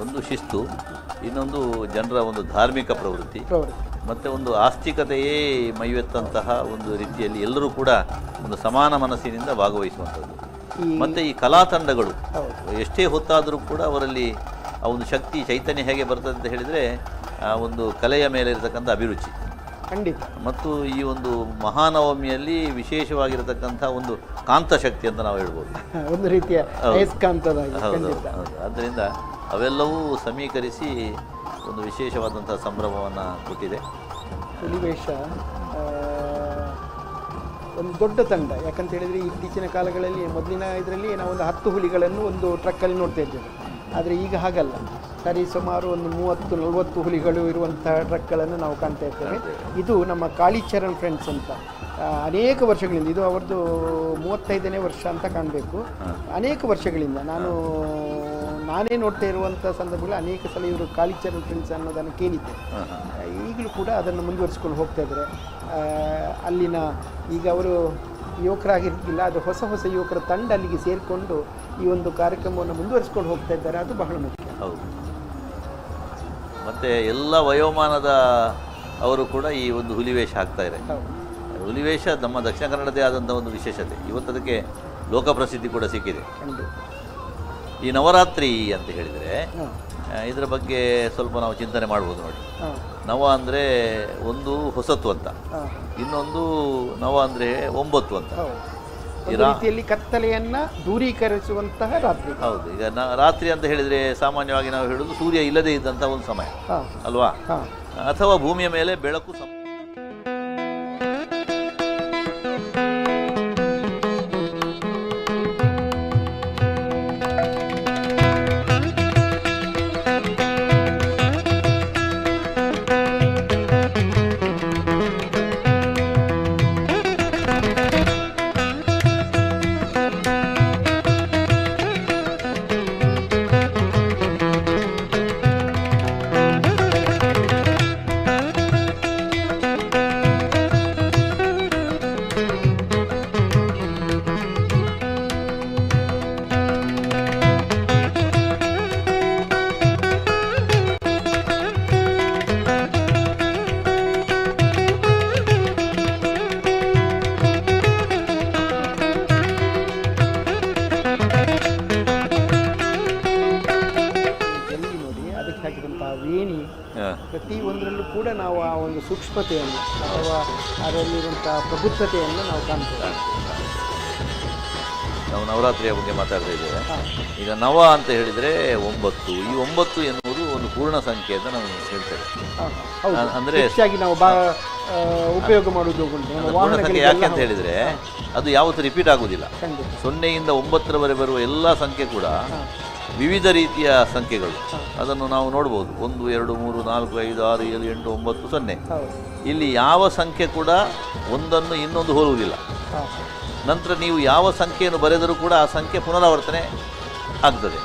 S12: ಒಂದು ಶಿಸ್ತು, ಇನ್ನೊಂದು ಜನರ ಒಂದು ಧಾರ್ಮಿಕ ಪ್ರವೃತ್ತಿ, ಮತ್ತು ಒಂದು ಆಸ್ತಿಕತೆಯೇ ಮೈವೆತ್ತಂತಹ ಒಂದು ರೀತಿಯಲ್ಲಿ ಎಲ್ಲರೂ ಕೂಡ ಒಂದು ಸಮಾನ ಮನಸ್ಸಿನಿಂದ ಭಾಗವಹಿಸುವಂಥದ್ದು. ಮತ್ತು ಈ ಕಲಾ ತಂಡಗಳು ಎಷ್ಟೇ ಹೊತ್ತಾದರೂ ಕೂಡ ಅವರಲ್ಲಿ ಆ ಒಂದು ಶಕ್ತಿ ಚೈತನ್ಯ ಹೇಗೆ ಬರ್ತದೆ ಅಂತ ಹೇಳಿದರೆ ಆ ಒಂದು ಕಲೆಯ ಮೇಲೆ ಇರತಕ್ಕಂಥ ಅಭಿರುಚಿ
S20: ಖಂಡಿತ,
S12: ಮತ್ತು ಈ ಒಂದು ಮಹಾನವಮಿಯಲ್ಲಿ ವಿಶೇಷವಾಗಿರತಕ್ಕಂಥ ಒಂದು ಕಾಂತಶಕ್ತಿ ಅಂತ ನಾವು ಹೇಳ್ಬೋದು,
S20: ಒಂದು ರೀತಿಯ
S12: ಹೌದು. ಆದ್ದರಿಂದ ಅವೆಲ್ಲವೂ ಸಮೀಕರಿಸಿ ಒಂದು ವಿಶೇಷವಾದಂಥ ಸಂಭ್ರಮವನ್ನು ಕೊಟ್ಟಿದೆ.
S20: ಹುಲಿವೇಷ ಒಂದು ದೊಡ್ಡ ತಂಡ. ಯಾಕಂತ ಹೇಳಿದರೆ ಇತ್ತೀಚಿನ ಕಾಲಗಳಲ್ಲಿ ಮೊದಲಿನ ಇದರಲ್ಲಿ ನಾವು ಒಂದು 10 ಹುಲಿಗಳನ್ನು ಒಂದು ಟ್ರಕ್ಕಲ್ಲಿ ನೋಡ್ತಾ ಇದ್ದೇವೆ. ಆದರೆ ಈಗ ಹಾಗಲ್ಲ, ಸರಿ ಸುಮಾರು ಒಂದು 30-40 ಹುಲಿಗಳು ಇರುವಂತಹ ಟ್ರಕ್ಗಳನ್ನು ನಾವು ಕಾಣ್ತಾ ಇರ್ತೇವೆ. ಇದು ನಮ್ಮ ಕಾಳಿಚರಣ್ ಫ್ರೆಂಡ್ಸ್ ಅಂತ ಅನೇಕ ವರ್ಷಗಳಿಂದ, ಇದು ಅವರದ್ದು 35ನೇ ವರ್ಷ ಅಂತ ಕಾಣಬೇಕು. ಅನೇಕ ವರ್ಷಗಳಿಂದ ನಾನು ನಾನೇ ನೋಡ್ತಾ ಇರುವಂಥ ಸಂದರ್ಭಗಳು ಅನೇಕ ಸಲ ಇವರು ಕಾಳಿಚರಣ್ ಫ್ರೆಂಡ್ಸ್ ಅನ್ನೋದನ್ನು ಕೇಳಿದ್ದೆ. ಈಗಲೂ ಕೂಡ ಅದನ್ನು ಮುಂದುವರಿಸ್ಕೊಂಡು ಹೋಗ್ತಾ ಇದ್ದಾರೆ. ಅಲ್ಲಿನ ಈಗ ಅವರು ಯುವಕರಾಗಿರ್ಲಿಲ್ಲ, ಅದು ಹೊಸ ಹೊಸ ಯುವಕರ ತಂಡ ಅಲ್ಲಿಗೆ ಸೇರಿಕೊಂಡು ಈ ಒಂದು ಕಾರ್ಯಕ್ರಮವನ್ನು ಮುಂದುವರಿಸ್ಕೊಂಡು ಹೋಗ್ತಾ ಇದ್ದಾರೆ. ಅದು ಬಹಳ ಮುಖ್ಯ.
S12: ಹೌದು. ಮತ್ತು ಎಲ್ಲ ವಯೋಮಾನದ ಅವರು ಕೂಡ ಈ ಒಂದು ಹುಲಿವೇಷ ಹಾಕ್ತಾರೆ. ಹುಲಿವೇಷ ನಮ್ಮ ದಕ್ಷಿಣ ಕನ್ನಡದೇ ಆದಂಥ ಒಂದು ವಿಶೇಷತೆ. ಇವತ್ತು ಅದಕ್ಕೆ ಲೋಕಪ್ರಸಿದ್ಧಿ ಕೂಡ ಸಿಕ್ಕಿದೆ. ಈ ನವರಾತ್ರಿ ಅಂತ ಹೇಳಿದರೆ ಇದರ ಬಗ್ಗೆ ಸ್ವಲ್ಪ ನಾವು ಚಿಂತನೆ ಮಾಡ್ಬೋದು ನೋಡಿ. ನವ ಅಂದರೆ ಒಂದು ಹೊಸತು ಅಂತ, ಇನ್ನೊಂದು ನವ ಅಂದರೆ 9 ಅಂತ.
S20: ರೀತಿಯಲ್ಲಿ ಕತ್ತಲೆಯನ್ನು ದೂರೀಕರಿಸುವಂತಹ ರಾತ್ರಿ.
S12: ಹೌದು. ಈಗ ರಾತ್ರಿ ಅಂತ ಹೇಳಿದರೆ ಸಾಮಾನ್ಯವಾಗಿ ನಾವು ಹೇಳುವುದು ಸೂರ್ಯ ಇಲ್ಲದೆ ಇದ್ದಂಥ ಒಂದು ಸಮಯ ಅಲ್ವಾ, ಅಥವಾ ಭೂಮಿಯ ಮೇಲೆ ಬೆಳಕು
S20: ಪ್ರತಿಯೊಂದರಲ್ಲೂ ಕೂಡ ನಾವು ಆ ಒಂದು ಸೂಕ್ಷ್ಮತೆಯನ್ನು ಅಥವಾ ಅದರಲ್ಲಿರುವಂಥ ಪ್ರಬುದ್ಧತೆಯನ್ನು ನಾವು ಕಾಣ್ತೇವೆ.
S12: ನಾವು ನವರಾತ್ರಿಯ ಬಗ್ಗೆ ಮಾತಾಡ್ತಾ ಇದ್ದೇವೆ. ಈಗ ನವ ಅಂತ ಹೇಳಿದರೆ 9. ಈ 9 ಎನ್ನುವುದು ಒಂದು ಪೂರ್ಣ ಸಂಖ್ಯೆ ಅಂತ ನಾವು ಹೇಳ್ತೇವೆ. ಅಂದರೆ
S20: ಹೆಚ್ಚಾಗಿ ನಾವು ಉಪಯೋಗ ಮಾಡುವುದು
S12: ಪೂರ್ಣ ಸಂಖ್ಯೆ ಯಾಕೆ ಅಂತ ಹೇಳಿದರೆ ಅದು ಯಾವತ್ತೂ ರಿಪೀಟ್ ಆಗುವುದಿಲ್ಲ. 0ಯಿಂದ 9ರವರೆಗೆ ಬರುವ ಎಲ್ಲ ಸಂಖ್ಯೆ ಕೂಡ ವಿವಿಧ ರೀತಿಯ ಸಂಖ್ಯೆಗಳು. ಅದನ್ನು ನಾವು ನೋಡ್ಬೋದು. 1 2 3 4 5 6 7 8 9 0. ಇಲ್ಲಿ ಯಾವ ಸಂಖ್ಯೆ ಕೂಡ ಒಂದನ್ನು ಇನ್ನೊಂದು ಹೋಲುವುದಿಲ್ಲ. ನಂತರ ನೀವು ಯಾವ ಸಂಖ್ಯೆಯನ್ನು ಬರೆದರೂ ಕೂಡ ಆ ಸಂಖ್ಯೆ ಪುನರಾವರ್ತನೆ ಆಗ್ತದೆ.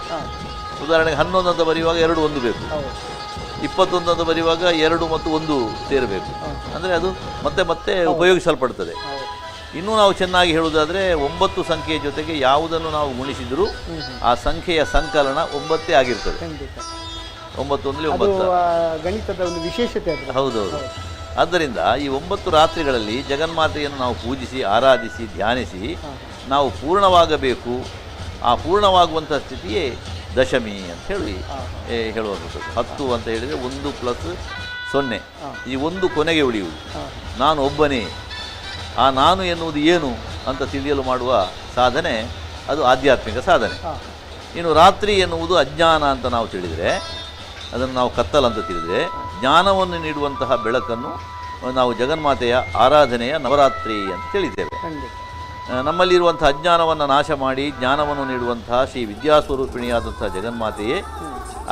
S12: ಉದಾಹರಣೆಗೆ 11 ಅಂತ ಬರೆಯುವಾಗ 2 1 ಬೇಕು, 21 ಅಂತ ಬರೆಯುವಾಗ 2 ಮತ್ತು 1 ಸೇರಬೇಕು. ಅಂದರೆ ಅದು ಮತ್ತೆ ಮತ್ತೆ ಉಪಯೋಗಿಸಲ್ಪಡ್ತದೆ. ಇನ್ನೂ ನಾವು ಚೆನ್ನಾಗಿ ಹೇಳುವುದಾದರೆ 9 ಸಂಖ್ಯೆಯ ಜೊತೆಗೆ ಯಾವುದನ್ನು ನಾವು ಗುಣಿಸಿದರೂ ಆ ಸಂಖ್ಯೆಯ ಸಂಕಲನ 9 ಆಗಿರ್ತದೆ. 9 1 9
S20: ಗಣಿತದ ಒಂದು ವಿಶೇಷತೆ.
S12: ಹೌದೌದು. ಆದ್ದರಿಂದ ಈ 9 ರಾತ್ರಿಗಳಲ್ಲಿ ಜಗನ್ಮಾತೆಯನ್ನು ನಾವು ಪೂಜಿಸಿ, ಆರಾಧಿಸಿ, ಧ್ಯಾನಿಸಿ ನಾವು ಪೂರ್ಣವಾಗಬೇಕು. ಆ ಪೂರ್ಣವಾಗುವಂಥ ಸ್ಥಿತಿಯೇ ದಶಮಿ ಅಂತ ಹೇಳಿ ಹೇಳುವಂಥದ್ದು. 10 ಅಂತ ಹೇಳಿದರೆ 1 + 0, ಈ 1 ಕೊನೆಗೆ ಉಳಿಯುವುದು. ನಾನು ಒಬ್ಬನೇ, ಆ ನಾನು ಎನ್ನುವುದು ಏನು ಅಂತ ತಿಳಿಯಲು ಮಾಡುವ ಸಾಧನೆ ಅದು ಆಧ್ಯಾತ್ಮಿಕ ಸಾಧನೆ. ಇನ್ನು ರಾತ್ರಿ ಎನ್ನುವುದು ಅಜ್ಞಾನ ಅಂತ ನಾವು ತಿಳಿದರೆ, ಅದನ್ನು ನಾವು ಕತ್ತಲಂತ ತಿಳಿದರೆ, ಜ್ಞಾನವನ್ನು ನೀಡುವಂತಹ ಬೆಳಕನ್ನು ನಾವು ಜಗನ್ಮಾತೆಯ ಆರಾಧನೆಯ ನವರಾತ್ರಿ ಅಂತ ತಿಳಿದ್ದೇವೆ. ನಮ್ಮಲ್ಲಿರುವಂಥ ಅಜ್ಞಾನವನ್ನು ನಾಶ ಮಾಡಿ ಜ್ಞಾನವನ್ನು ನೀಡುವಂತಹ ಶ್ರೀ ವಿದ್ಯಾಸ್ವರೂಪಿಣಿಯಾದಂಥ ಜಗನ್ಮಾತೆಯೇ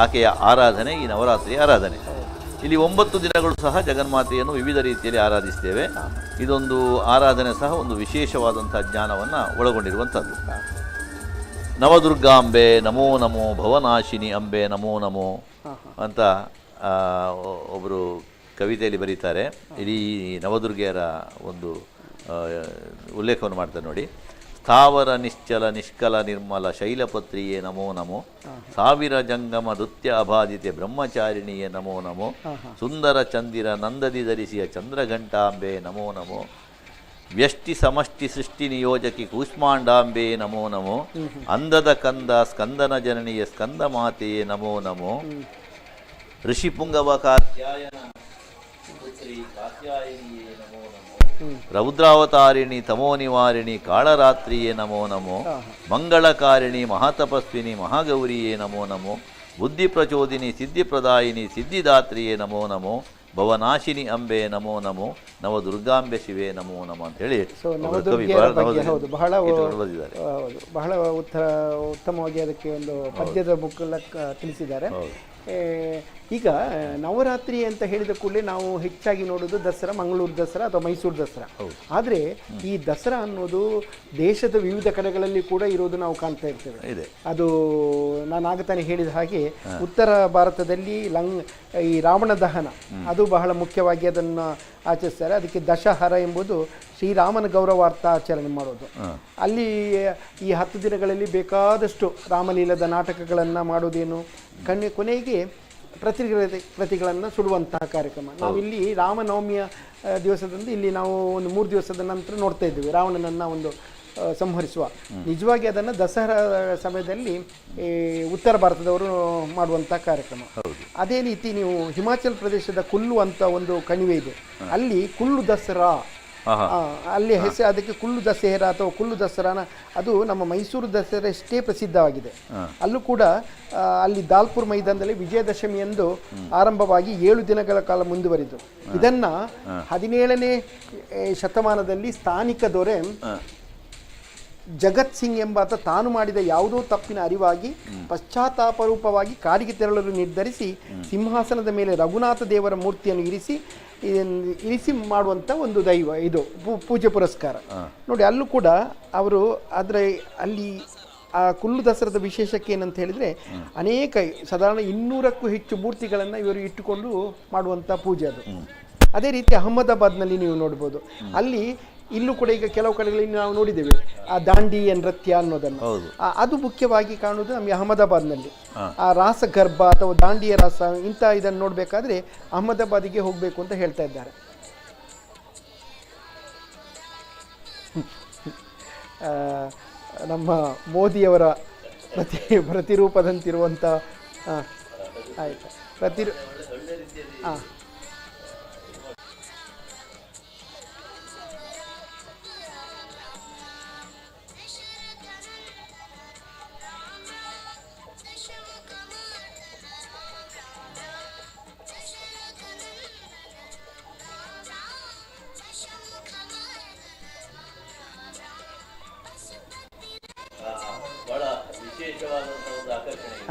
S12: ಆಕೆಯ ಆರಾಧನೆ ಈ ನವರಾತ್ರಿಯ ಆರಾಧನೆ. ಇಲ್ಲಿ 9 ದಿನಗಳು ಸಹ ಜಗನ್ಮಾತೆಯನ್ನು ವಿವಿಧ ರೀತಿಯಲ್ಲಿ ಆರಾಧಿಸ್ತೇವೆ. ಇದೊಂದು ಆರಾಧನೆ ಸಹ ಒಂದು ವಿಶೇಷವಾದಂಥ ಜ್ಞಾನವನ್ನು ಒಳಗೊಂಡಿರುವಂಥದ್ದು. ನವದುರ್ಗಾಂಬೆ ನಮೋ ನಮೋ ಭವನಾಶಿನಿ ಅಂಬೆ ನಮೋ ನಮೋ ಅಂತ ಒಬ್ಬರು ಕವಿತೆಯಲ್ಲಿ ಬರೀತಾರೆ. ಇಡೀ ನವದುರ್ಗೆಯರ ಒಂದು ಉಲ್ಲೇಖವನ್ನು ಮಾಡ್ತಾರೆ ನೋಡಿ. ಸ್ಥಾವರ ನಿಶ್ಚಲ ನಿಷ್ಕಲ ನಿರ್ಮಲ ಶೈಲಪತ್ರಿಯೇ ನಮೋ ನಮೋ, ಸಾವಿರ ಜಂಗಮ ನೃತ್ಯ ಅಬಾಧಿತೆ ಬ್ರಹ್ಮಚಾರಿಣಿಯೇ ನಮೋ ನಮೋ, ಸುಂದರ ಚಂದಿರ ನಂದದಿ ಧರಿಸಿಯ ಚಂದ್ರಘಂಟಾಂಬೆ ನಮೋ ನಮೋ, ವ್ಯಷ್ಟಿ ಸಮಷ್ಟಿ ಸೃಷ್ಟಿ ನಿಯೋಜಕಿ ಕೂಷ್ಮಾಂಡಾಂಬೆ ನಮೋ ನಮೋ, ಅಂದದ ಕಂದ ಸ್ಕಂದನ ಜನನಿಯ ಸ್ಕಂದ ಮಾತೆಯೇ ನಮೋ ನಮೋ, ಋಷಿಪುಂಗವ ಕಾತ್ಯಾಯನ ಪುತ್ರಿ ಕಾತ್ಯಾಯನಿಯೇ ನಮೋ ನಮೋ, ರೌದ್ರಾವತಾರಿಣಿ ತಮೋ ನಿವಾರಿಣಿ ಕಾಳರಾತ್ರಿಯೇ ನಮೋ ನಮೋ, ಮಂಗಳಕಾರಿಣಿ ಮಹಾತಪಸ್ವಿನಿ ಮಹಾಗೌರಿಯೇ ನಮೋ ನಮೋ, ಬುದ್ಧಿ ಪ್ರಚೋದಿನಿ ಸಿದ್ಧಿಪ್ರದಾಯಿನಿ ಸಿದ್ಧಿದಾತ್ರಿಯೇ ನಮೋ ನಮೋ, ಭವನಾಶಿನಿ ಅಂಬೆ ನಮೋ ನಮೋ, ನವದುರ್ಗಾಂಬೆ ಶಿವೆ ನಮೋ ನಮೋ ಅಂತ ಹೇಳಿ
S20: ಬಹಳ ಬಹಳ ಉತ್ತಮವಾಗಿ ಅದಕ್ಕೆ ಒಂದು ಪದ್ಯದ ಮೂಲಕ ತಿಳಿಸಿದ್ದಾರೆ. ಈಗ ನವರಾತ್ರಿ ಅಂತ ಹೇಳಿದ ಕೂಡಲೇ ನಾವು ಹೆಚ್ಚಾಗಿ ನೋಡೋದು ದಸರಾ, ಮಂಗಳೂರು ದಸರಾ ಅಥವಾ ಮೈಸೂರು ದಸರಾ. ಆದರೆ ಈ ದಸರಾ ಅನ್ನೋದು ದೇಶದ ವಿವಿಧ ಕಡೆಗಳಲ್ಲಿ ಕೂಡ ಇರೋದು ನಾವು ಕಾಣ್ತಾ ಇರ್ತೇವೆ. ಅದು ನಾನು ಆಗ ತಾನೇ ಹೇಳಿದ ಹಾಗೆ ಉತ್ತರ ಭಾರತದಲ್ಲಿ ಈ ರಾವಣ ದಹನ ಅದು ಬಹಳ ಮುಖ್ಯವಾಗಿ ಅದನ್ನು ಆಚರಿಸ್ತಾರೆ. ಅದಕ್ಕೆ ದಶಹರ ಎಂಬುದು ಶ್ರೀರಾಮನ ಗೌರವಾರ್ಥ ಆಚರಣೆ ಮಾಡೋದು. ಅಲ್ಲಿ ಈ 10 ದಿನಗಳಲ್ಲಿ ಬೇಕಾದಷ್ಟು ರಾಮಲೀಲದ ನಾಟಕಗಳನ್ನು ಮಾಡೋದೇನು, ಕೊನೆಗೆ ಪ್ರತಿಗಳನ್ನು ಸುಡುವಂತಹ ಕಾರ್ಯಕ್ರಮ. ನಾವಿಲ್ಲಿ ರಾಮನವಮಿಯ ದಿವಸದಂದು ಇಲ್ಲಿ ನಾವು ಒಂದು 3 ದಿವಸದ ನಂತರ ನೋಡ್ತಾ ಇದ್ದೀವಿ ರಾವಣನನ್ನು ಒಂದು ಸಂಹರಿಸುವ. ನಿಜವಾಗಿ ಅದನ್ನು ದಸರಾ ಸಮಯದಲ್ಲಿ ಉತ್ತರ ಭಾರತದವರು ಮಾಡುವಂಥ ಕಾರ್ಯಕ್ರಮ. ಅದೇ ರೀತಿ ನೀವು ಹಿಮಾಚಲ್ ಪ್ರದೇಶದ ಕುಲ್ಲು ಅಂತ ಒಂದು ಕಣಿವೆ ಇದೆ, ಅಲ್ಲಿ ಕುಲ್ಲು ದಸರಾ, ಅಲ್ಲಿ ಹೆಸರು ಅದಕ್ಕೆ ಕುಲ್ಲು ದಸೆಹರ ಅಥವಾ ಕುಲ್ಲು ದಸರಾನ, ಅದು ನಮ್ಮ ಮೈಸೂರು ದಸರೆಷ್ಟೇ ಪ್ರಸಿದ್ಧವಾಗಿದೆ. ಅಲ್ಲೂ ಕೂಡ ಅಲ್ಲಿ ದಾಲ್ಪುರ್ ಮೈದಾನದಲ್ಲಿ ವಿಜಯದಶಮಿಯಂದು ಆರಂಭವಾಗಿ 7 ದಿನಗಳ ಕಾಲ ಮುಂದುವರಿದು ಇದನ್ನು 17ನೇ ಶತಮಾನದಲ್ಲಿ ಸ್ಥಾನಿಕ ದೊರೆ ಜಗತ್ ಸಿಂಗ್ ಎಂಬಾತ ತಾನು ಮಾಡಿದ ಯಾವುದೋ ತಪ್ಪಿನ ಅರಿವಾಗಿ ಪಶ್ಚಾತ್ತಾಪರೂಪವಾಗಿ ಕಾಡಿಗೆ ತೆರಳಲು ನಿರ್ಧರಿಸಿ ಸಿಂಹಾಸನದ ಮೇಲೆ ರಘುನಾಥ ದೇವರ ಮೂರ್ತಿಯನ್ನು ಇರಿಸಿ ಮಾಡುವಂಥ ಒಂದು ದೈವ ಇದು ಪೂಜೆ ಪುರಸ್ಕಾರ. ನೋಡಿ ಅಲ್ಲೂ ಕೂಡ ಅವರು, ಆದರೆ ಅಲ್ಲಿ ಆ ಕುಲ್ಲು ದಸರಾದ ವಿಶೇಷಕ್ಕೆ ಏನಂತ ಹೇಳಿದರೆ ಅನೇಕ ಸಾಧಾರಣ 200ಕ್ಕೂ ಹೆಚ್ಚು ಮೂರ್ತಿಗಳನ್ನು ಇವರು ಇಟ್ಟುಕೊಂಡು ಮಾಡುವಂಥ ಪೂಜೆ ಅದು. ಅದೇ ರೀತಿ ಅಹಮದಾಬಾದ್ನಲ್ಲಿ ನೀವು ನೋಡ್ಬೋದು, ಅಲ್ಲಿ ಇಲ್ಲೂ ಕೂಡ ಈಗ ಕೆಲವು ಕಡೆಗಳಲ್ಲಿ ನಾವು ನೋಡಿದ್ದೇವೆ ಆ ದಾಂಡಿಯ ನೃತ್ಯ ಅನ್ನೋದನ್ನು. ಅದು ಮುಖ್ಯವಾಗಿ ಕಾಣುವುದು ನಮಗೆ ಅಹಮದಾಬಾದ್ನಲ್ಲಿ. ಆ ರಾಸಗರ್ಭ ಅಥವಾ ದಾಂಡಿಯ ರಾಸ ಇಂಥ ಇದನ್ನು ನೋಡಬೇಕಾದ್ರೆ ಅಹಮದಾಬಾದಿಗೆ ಹೋಗಬೇಕು ಅಂತ ಹೇಳ್ತಾ ಇದ್ದಾರೆ. ನಮ್ಮ ಮೋದಿಯವರ ಪ್ರತಿರೂಪದಂತಿರುವಂಥ ಆಯಿತು ಹಾಂ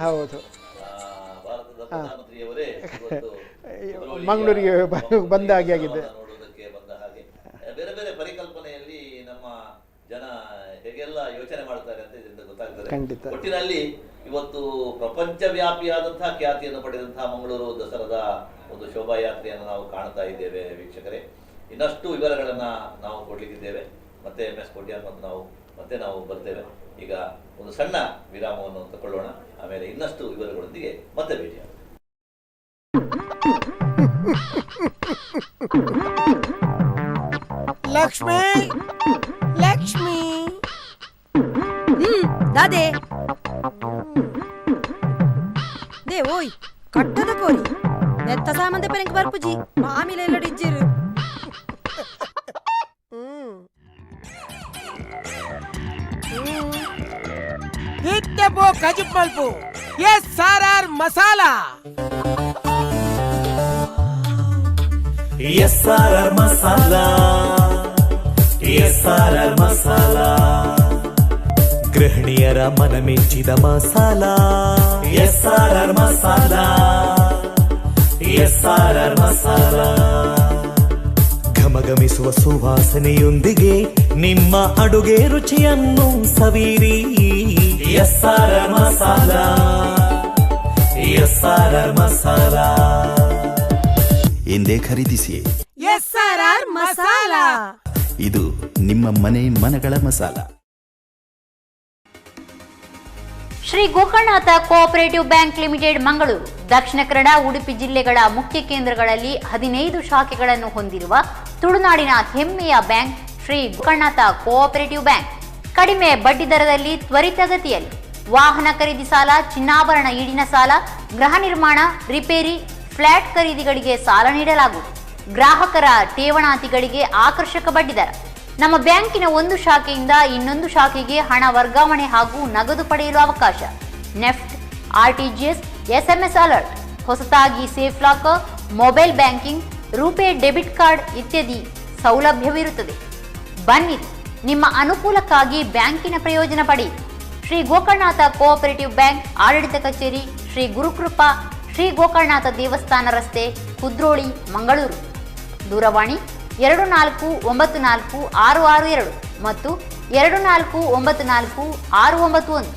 S20: ಹೌದು,
S12: ಭಾರತದ ಪ್ರಧಾನಮಂತ್ರಿಯವರೇ
S20: ಮಂಗಳೂರಿಗೆ ಬಂದ ಹಾಗೆ ಆಗಿದೆ.
S12: ನೋಡುವುದಕ್ಕೆ ಬಂದ ಹಾಗೆ ಬೇರೆ ಬೇರೆ ಪರಿಕಲ್ಪನೆಯಲ್ಲಿ ನಮ್ಮ ಜನ ಹೇಗೆಲ್ಲ ಯೋಚನೆ ಮಾಡ್ತಾರೆ ಅಂತ ಇದರಿಂದ ಗೊತ್ತಾಗ್ತದೆ.
S20: ಖಂಡಿತ.
S12: ಒಟ್ಟಿನಲ್ಲಿ ಇವತ್ತು ಪ್ರಪಂಚ ವ್ಯಾಪಿಯಾದಂತಹ ಖ್ಯಾತಿಯನ್ನು ಪಡೆದಂತಹ ಮಂಗಳೂರು ದಸರಾದ ಒಂದು ಶೋಭಾಯಾತ್ರೆಯನ್ನು ನಾವು ಕಾಣ್ತಾ ಇದ್ದೇವೆ ವೀಕ್ಷಕರೇ. ಇನ್ನಷ್ಟು ವಿವರಗಳನ್ನ ನಾವು ಕೊಡ್ಲಿಕ್ಕಿದ್ದೇವೆ. ಮತ್ತೆ ಎಂ ಎಸ್ ಕೋಟ್ಯಾನ್ ಮತ್ತು ನಾವು ಬರ್ತೇವೆ. ಈಗ ಒಂದು ಸಣ್ಣ ವಿರಾಮವನ್ನು ತಗೊಳ್ಳೋಣ, ಆಮೇಲೆ ಇನ್ನಷ್ಟು ವಿವರಗಳೊಂದಿಗೆ ಮತ್ತೆ ಭೇಟಿಯಾಗೋಣ.
S13: ಲಕ್ಷ್ಮಿ ಲಕ್ಷ್ಮಿ
S3: ದಾದೆ they ಓಯ್ ಕಟ್ಟದ ಕೋರಿ ನೆತ್ತ ಸಾಮಂತ ಪೆರಂಗ್ ಬರ್ಪುಜಿ ಮಾಮಿಲ ಎಲ್ಲ ಇಜ್ಜಿರು.
S13: ಇತ್ತೆಪೋ ಕಜಿಪ್ ಮಲ್ಪು S R R masala,
S6: S R R masala, S R R masala, ಗೃಹಿಣಿಯರ ಮನಮೆಚ್ಚಿದ masala, S R R masala, S R R masala. ಘಮಘಮಿಸುವ ಸುವಾಸನೆಯೊಂದಿಗೆ ನಿಮ್ಮ ಅಡುಗೆ ರುಚಿಯನ್ನು ಸವಿರಿ. S R R masala, S R R masala
S16: ಎಂದೇ ಖರೀದಿಸಿ
S3: S R R masala.
S16: ಇದು ನಿಮ್ಮ ಮನೆ ಮನಗಳ masala.
S17: Shri Gokarnanatha cooperative bank limited Mangaluru, Dakshina Kannada, Udupi ಜಿಲ್ಲೆಗಳ ಮುಖ್ಯ ಕೇಂದ್ರಗಳಲ್ಲಿ 15 ಶಾಖೆಗಳನ್ನು ಹೊಂದಿರುವ ತುಳುನಾಡಿನ ಹೆಮ್ಮೆಯ bank Shri Gokarnanatha cooperative bank. ಕಡಿಮೆ ಬಡ್ಡಿ ದರದಲ್ಲಿ ತ್ವರಿತಗತಿಯಲ್ಲಿ ವಾಹನ ಖರೀದಿ ಸಾಲ, ಚಿನ್ನಾಭರಣ ಈಡಿನ ಸಾಲ, ಗೃಹ ನಿರ್ಮಾಣ, ರಿಪೇರಿ, ಫ್ಲಾಟ್ ಖರೀದಿಗಳಿಗೆ ಸಾಲ ನೀಡಲಾಗುವುದು. ಗ್ರಾಹಕರ ಠೇವಣಾತಿಗಳಿಗೆ ಆಕರ್ಷಕ ಬಡ್ಡಿದರ. ನಮ್ಮ ಬ್ಯಾಂಕಿನ ಒಂದು ಶಾಖೆಯಿಂದ ಇನ್ನೊಂದು ಶಾಖೆಗೆ ಹಣ ವರ್ಗಾವಣೆ ಹಾಗೂ ನಗದು ಪಡೆಯಲು ಅವಕಾಶ. NEFT, RTGS, SMS alert, ಹೊಸತಾಗಿ safe locker, mobile banking, RuPay debit card ಇತ್ಯಾದಿ ಸೌಲಭ್ಯವಿರುತ್ತದೆ. ಬನ್ನಿರಿ, ನಿಮ್ಮ ಅನುಕೂಲಕ್ಕಾಗಿ ಬ್ಯಾಂಕಿನ ಪ್ರಯೋಜನ ಪಡೆಯಿರಿ. ಶ್ರೀ ಗೋಕರ್ಣನಾಥ ಕೋಆಪರೇಟಿವ್ ಬ್ಯಾಂಕ್, ಆಡಳಿತ ಕಚೇರಿ, ಶ್ರೀ ಗುರುಕೃಪಾ, ಶ್ರೀ ಗೋಕರ್ಣನಾಥ ದೇವಸ್ಥಾನ ರಸ್ತೆ, ಕುದ್ರೋಳಿ, ಮಂಗಳೂರು. ದೂರವಾಣಿ 2494 662 ಮತ್ತು 2494 691.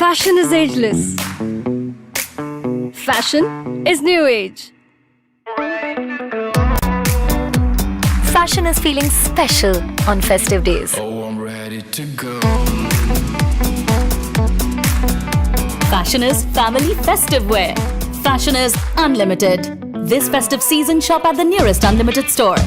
S5: Fashion is ageless. Fashion is new age.
S18: Fashion is feeling special on festive days.
S6: Oh, I'm ready to go.
S11: Fashion is family festive wear. Fashion is unlimited. This festive season, shop at the nearest Unlimited store.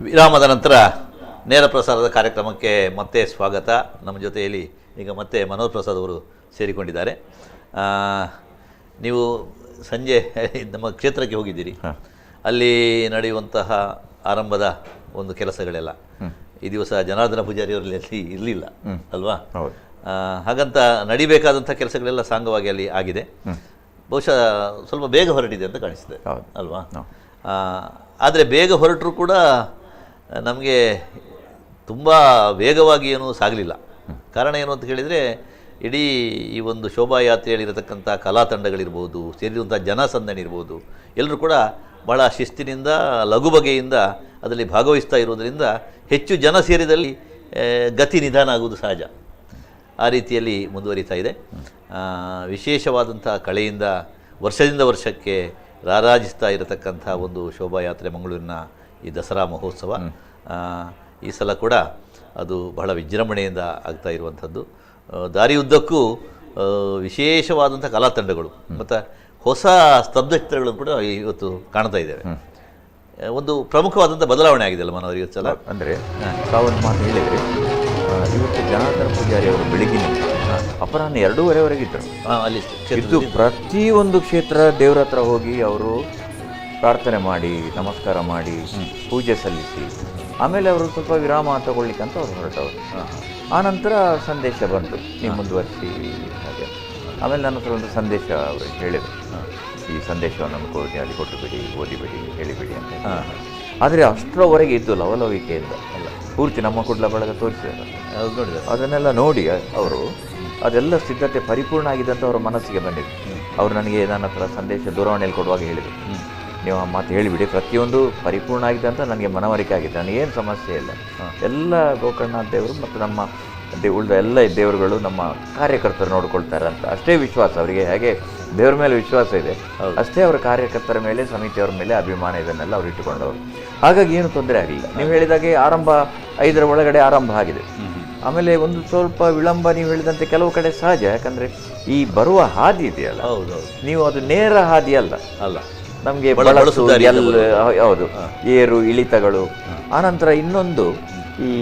S12: ವಿರಾಮದ ನಂತರ ನೇರ ಪ್ರಸಾರದ ಕಾರ್ಯಕ್ರಮಕ್ಕೆ ಮತ್ತೆ ಸ್ವಾಗತ. ನಮ್ಮ ಜೊತೆಯಲ್ಲಿ ಈಗ ಮತ್ತೆ ಮನೋಜ್ ಪ್ರಸಾದ್ ಅವರು ಸೇರಿಕೊಂಡಿದ್ದಾರೆ. ನೀವು ಸಂಜೆ ನಮ್ಮ ಕ್ಷೇತ್ರಕ್ಕೆ ಹೋಗಿದ್ದೀರಿ, ಅಲ್ಲಿ ನಡೆಯುವಂತಹ ಆರಂಭದ ಒಂದು ಕೆಲಸಗಳೆಲ್ಲ ಈ ದಿವಸ ಜನಾರ್ದನ ಪೂಜಾರಿಯವರಲ್ಲಿ ಅಲ್ಲಿ ಇರಲಿಲ್ಲ ಅಲ್ವಾ? ಹಾಗಂತ ನಡಿಬೇಕಾದಂಥ ಕೆಲಸಗಳೆಲ್ಲ ಸಾಂಗವಾಗಿ ಅಲ್ಲಿ ಆಗಿದೆ. ಬಹುಶಃ ಸ್ವಲ್ಪ ಬೇಗ ಹೊರಟಿದೆ ಅಂತ ಕಾಣಿಸ್ತದೆ ಅಲ್ವಾ? ಆದರೆ ಬೇಗ ಹೊರಟರೂ ಕೂಡ ನಮಗೆ ತುಂಬ ವೇಗವಾಗಿ ಏನೂ ಸಾಗಲಿಲ್ಲ. ಕಾರಣ ಏನು ಅಂತ ಹೇಳಿದರೆ, ಇಡೀ ಈ ಒಂದು ಶೋಭಾಯಾತ್ರೆಯಲ್ಲಿರತಕ್ಕಂಥ ಕಲಾ ತಂಡಗಳಿರ್ಬೋದು, ಸೇರಿರುವಂಥ ಜನಸಂದಣಿ ಇರ್ಬೋದು, ಎಲ್ಲರೂ ಕೂಡ ಭಾಳ ಶಿಸ್ತಿನಿಂದ ಲಘು ಬಗೆಯಿಂದ ಅದರಲ್ಲಿ ಭಾಗವಹಿಸ್ತಾ ಇರೋದರಿಂದ ಹೆಚ್ಚು ಜನ ಸೇರಿದಲ್ಲಿ ಗತಿ ನಿಧಾನ ಆಗುವುದು ಸಹಜ. ಆ ರೀತಿಯಲ್ಲಿ ಮುಂದುವರಿತಾ ಇದೆ. ವಿಶೇಷವಾದಂಥ ಕಳೆಯಿಂದ ವರ್ಷದಿಂದ ವರ್ಷಕ್ಕೆ ರಾರಾಜಿಸ್ತಾ ಇರತಕ್ಕಂಥ ಒಂದು ಶೋಭಾಯಾತ್ರೆ ಮಂಗಳೂರಿನ ಈ ದಸರಾ ಮಹೋತ್ಸವ. ಈ ಸಲ ಕೂಡ ಅದು ಬಹಳ ವಿಜೃಂಭಣೆಯಿಂದ ಆಗ್ತಾ ಇರುವಂಥದ್ದು. ದಾರಿಯುದ್ದಕ್ಕೂ ವಿಶೇಷವಾದಂಥ ಕಲಾ ತಂಡಗಳು ಮತ್ತು ಹೊಸ ಸ್ತಬ್ಧ ಚಿತ್ರಗಳನ್ನು ಕೂಡ ಇವತ್ತು ಕಾಣ್ತಾ ಇದ್ದೇವೆ. ಒಂದು ಪ್ರಮುಖವಾದಂಥ ಬದಲಾವಣೆ ಆಗಿದೆ ಅಲ್ಲ ಮನೋಹರ್ ಇವತ್ತು ಸಲ?
S9: ಅಂದರೆ ತಾವೊಂದು ಮಾತು ಹೇಳಿದರೆ, ಇವತ್ತು ಜನಾರ್ದನ ಪೂಜಾರಿ ಅವರು ಬೆಳಗಿನ ಅಪರಾಹ್ನ 2:30ವರೆಗೆ ಇದ್ದರು
S12: ಅಲ್ಲಿ.
S9: ಇದ್ದು ಪ್ರತಿಯೊಂದು ಕ್ಷೇತ್ರ ದೇವರ ಹತ್ರ ಹೋಗಿ ಅವರು ಪ್ರಾರ್ಥನೆ ಮಾಡಿ, ನಮಸ್ಕಾರ ಮಾಡಿ, ಪೂಜೆ ಸಲ್ಲಿಸಿ, ಆಮೇಲೆ ಅವರು ಸ್ವಲ್ಪ ವಿರಾಮ ತಗೊಳ್ಲಿಕ್ಕಂತ ಅವರು ಹೊರಟವರು. ಆ ನಂತರ ಸಂದೇಶ ಬಂತು, ನೀವು ಮುಂದುವರಿಸಿ ಹಾಗೆ. ಆಮೇಲೆ ನನ್ನ ಹತ್ರ ಒಂದು ಸಂದೇಶ ಅವರು ಹೇಳಿದರು, ಈ ಸಂದೇಶವನ್ನು ಕೊಡಿ, ಅಲ್ಲಿ ಕೊಟ್ಟು ಬಿಡಿ, ಓದಿಬಿಡಿ, ಹೇಳಿಬಿಡಿ ಅಂತ. ಆದರೆ ಅಷ್ಟರವರೆಗೆ ಇದ್ದು ಲವಲವಿಕೆಯಿಂದ ಅಲ್ಲ ಪೂರ್ತಿ ನಮ್ಮ ಕುಡ್ಲ ಬಳಗ ತೋರಿಸಿದ್ದಾರೆ, ಅದನ್ನೆಲ್ಲ ನೋಡಿ ಅವರು ಅದೆಲ್ಲ ಸಿದ್ಧತೆ ಪರಿಪೂರ್ಣ ಆಗಿದೆ ಅಂತ ಅವರ ಮನಸ್ಸಿಗೆ ಬಂದಿದೆ. ಅವರು ನನಗೆ ನನ್ನ ಹತ್ರ ಸಂದೇಶ ದೂರವಾಣಿಯಲ್ಲಿ ಕೊಡುವಾಗ ಹೇಳಿದರು, ನೀವು ಆ ಮಾತು ಹೇಳಿಬಿಡಿ, ಪ್ರತಿಯೊಂದು ಪರಿಪೂರ್ಣ ಆಗಿದೆ ಅಂತ ನನಗೆ ಮನವರಿಕೆ ಆಗಿದೆ, ನನಗೇನು ಸಮಸ್ಯೆ ಇಲ್ಲ, ಎಲ್ಲ ಗೋಕರ್ಣನಾಥ ದೇವರು ಮತ್ತು ನಮ್ಮ ಉಳಿದ ಎಲ್ಲ ದೇವರುಗಳು ನಮ್ಮ ಕಾರ್ಯಕರ್ತರು ನೋಡ್ಕೊಳ್ತಾರೆ ಅಂತ ಅಷ್ಟೇ ವಿಶ್ವಾಸ ಅವರಿಗೆ. ಹೇಗೆ ದೇವರ ಮೇಲೆ ವಿಶ್ವಾಸ ಇದೆ ಅಷ್ಟೇ ಅವರ ಕಾರ್ಯಕರ್ತರ ಮೇಲೆ, ಸಮಿತಿಯವರ ಮೇಲೆ ಅಭಿಮಾನ, ಇದನ್ನೆಲ್ಲ ಅವರು ಇಟ್ಟುಕೊಂಡವರು. ಹಾಗಾಗಿ ಏನು ತೊಂದರೆ ಆಗಲಿಲ್ಲ. ನೀವು ಹೇಳಿದಾಗೆ ಆರಂಭ 5ರ ಒಳಗಡೆ ಆರಂಭ ಆಗಿದೆ. ಆಮೇಲೆ ಒಂದು ಸ್ವಲ್ಪ ವಿಳಂಬ ನೀವು ಹೇಳಿದಂತೆ ಕೆಲವು ಕಡೆ ಸಹಜ, ಯಾಕಂದರೆ ಈ ಬರುವ ಹಾದಿ ಇದೆಯಲ್ಲ, ನೀವು ಅದು ನೇರ ಹಾದಿ ಅಲ್ಲ,
S12: ಅಲ್ಲ
S9: ನಮಗೆ ಬಳಸು ಎಲ್ಲ, ಹೌದು, ಏರು ಇಳಿತಗಳು. ಆನಂತರ ಇನ್ನೊಂದು, ಈ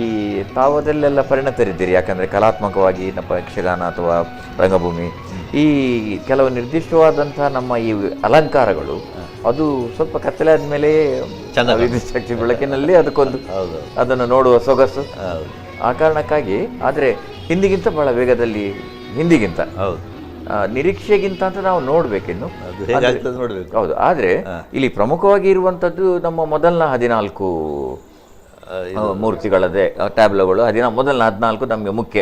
S9: ತಾವದಲ್ಲೆಲ್ಲ ಪರಿಣತರಿದ್ದೀರಿ, ಯಾಕಂದರೆ ಕಲಾತ್ಮಕವಾಗಿ ನಮ್ಮ ಯಕ್ಷಗಾನ ಅಥವಾ ರಂಗಭೂಮಿ ಈ ಕೆಲವು ನಿರ್ದಿಷ್ಟವಾದಂಥ ನಮ್ಮ ಈ ಅಲಂಕಾರಗಳು ಅದು ಸ್ವಲ್ಪ ಕತ್ತಲೆ ಆದಮೇಲೆ ವಿದ್ಯುತ್ ಶಕ್ತಿ ಬೆಳಕಿನಲ್ಲಿ ಅದಕ್ಕೊಂದು ಅದನ್ನು ನೋಡುವ ಸೊಗಸು, ಆ ಕಾರಣಕ್ಕಾಗಿ. ಆದರೆ ಹಿಂದಿಗಿಂತ ಬಹಳ ವೇಗದಲ್ಲಿ, ಹಿಂದಿಗಿಂತ ನಿರೀಕ್ಷೆಗಿಂತ ಅಂತ ನಾವು ನೋಡ್ಬೇಕಿನ್ನು, ಹೌದು. ಆದರೆ ಇಲ್ಲಿ ಪ್ರಮುಖವಾಗಿ ಇರುವಂಥದ್ದು ನಮ್ಮ ಮೊದಲನ 14 ಮೂರ್ತಿಗಳದೇ ಟ್ಯಾಬ್ಲೋಗಳು, ಮೊದಲನ 14 ನಮಗೆ ಮುಖ್ಯ.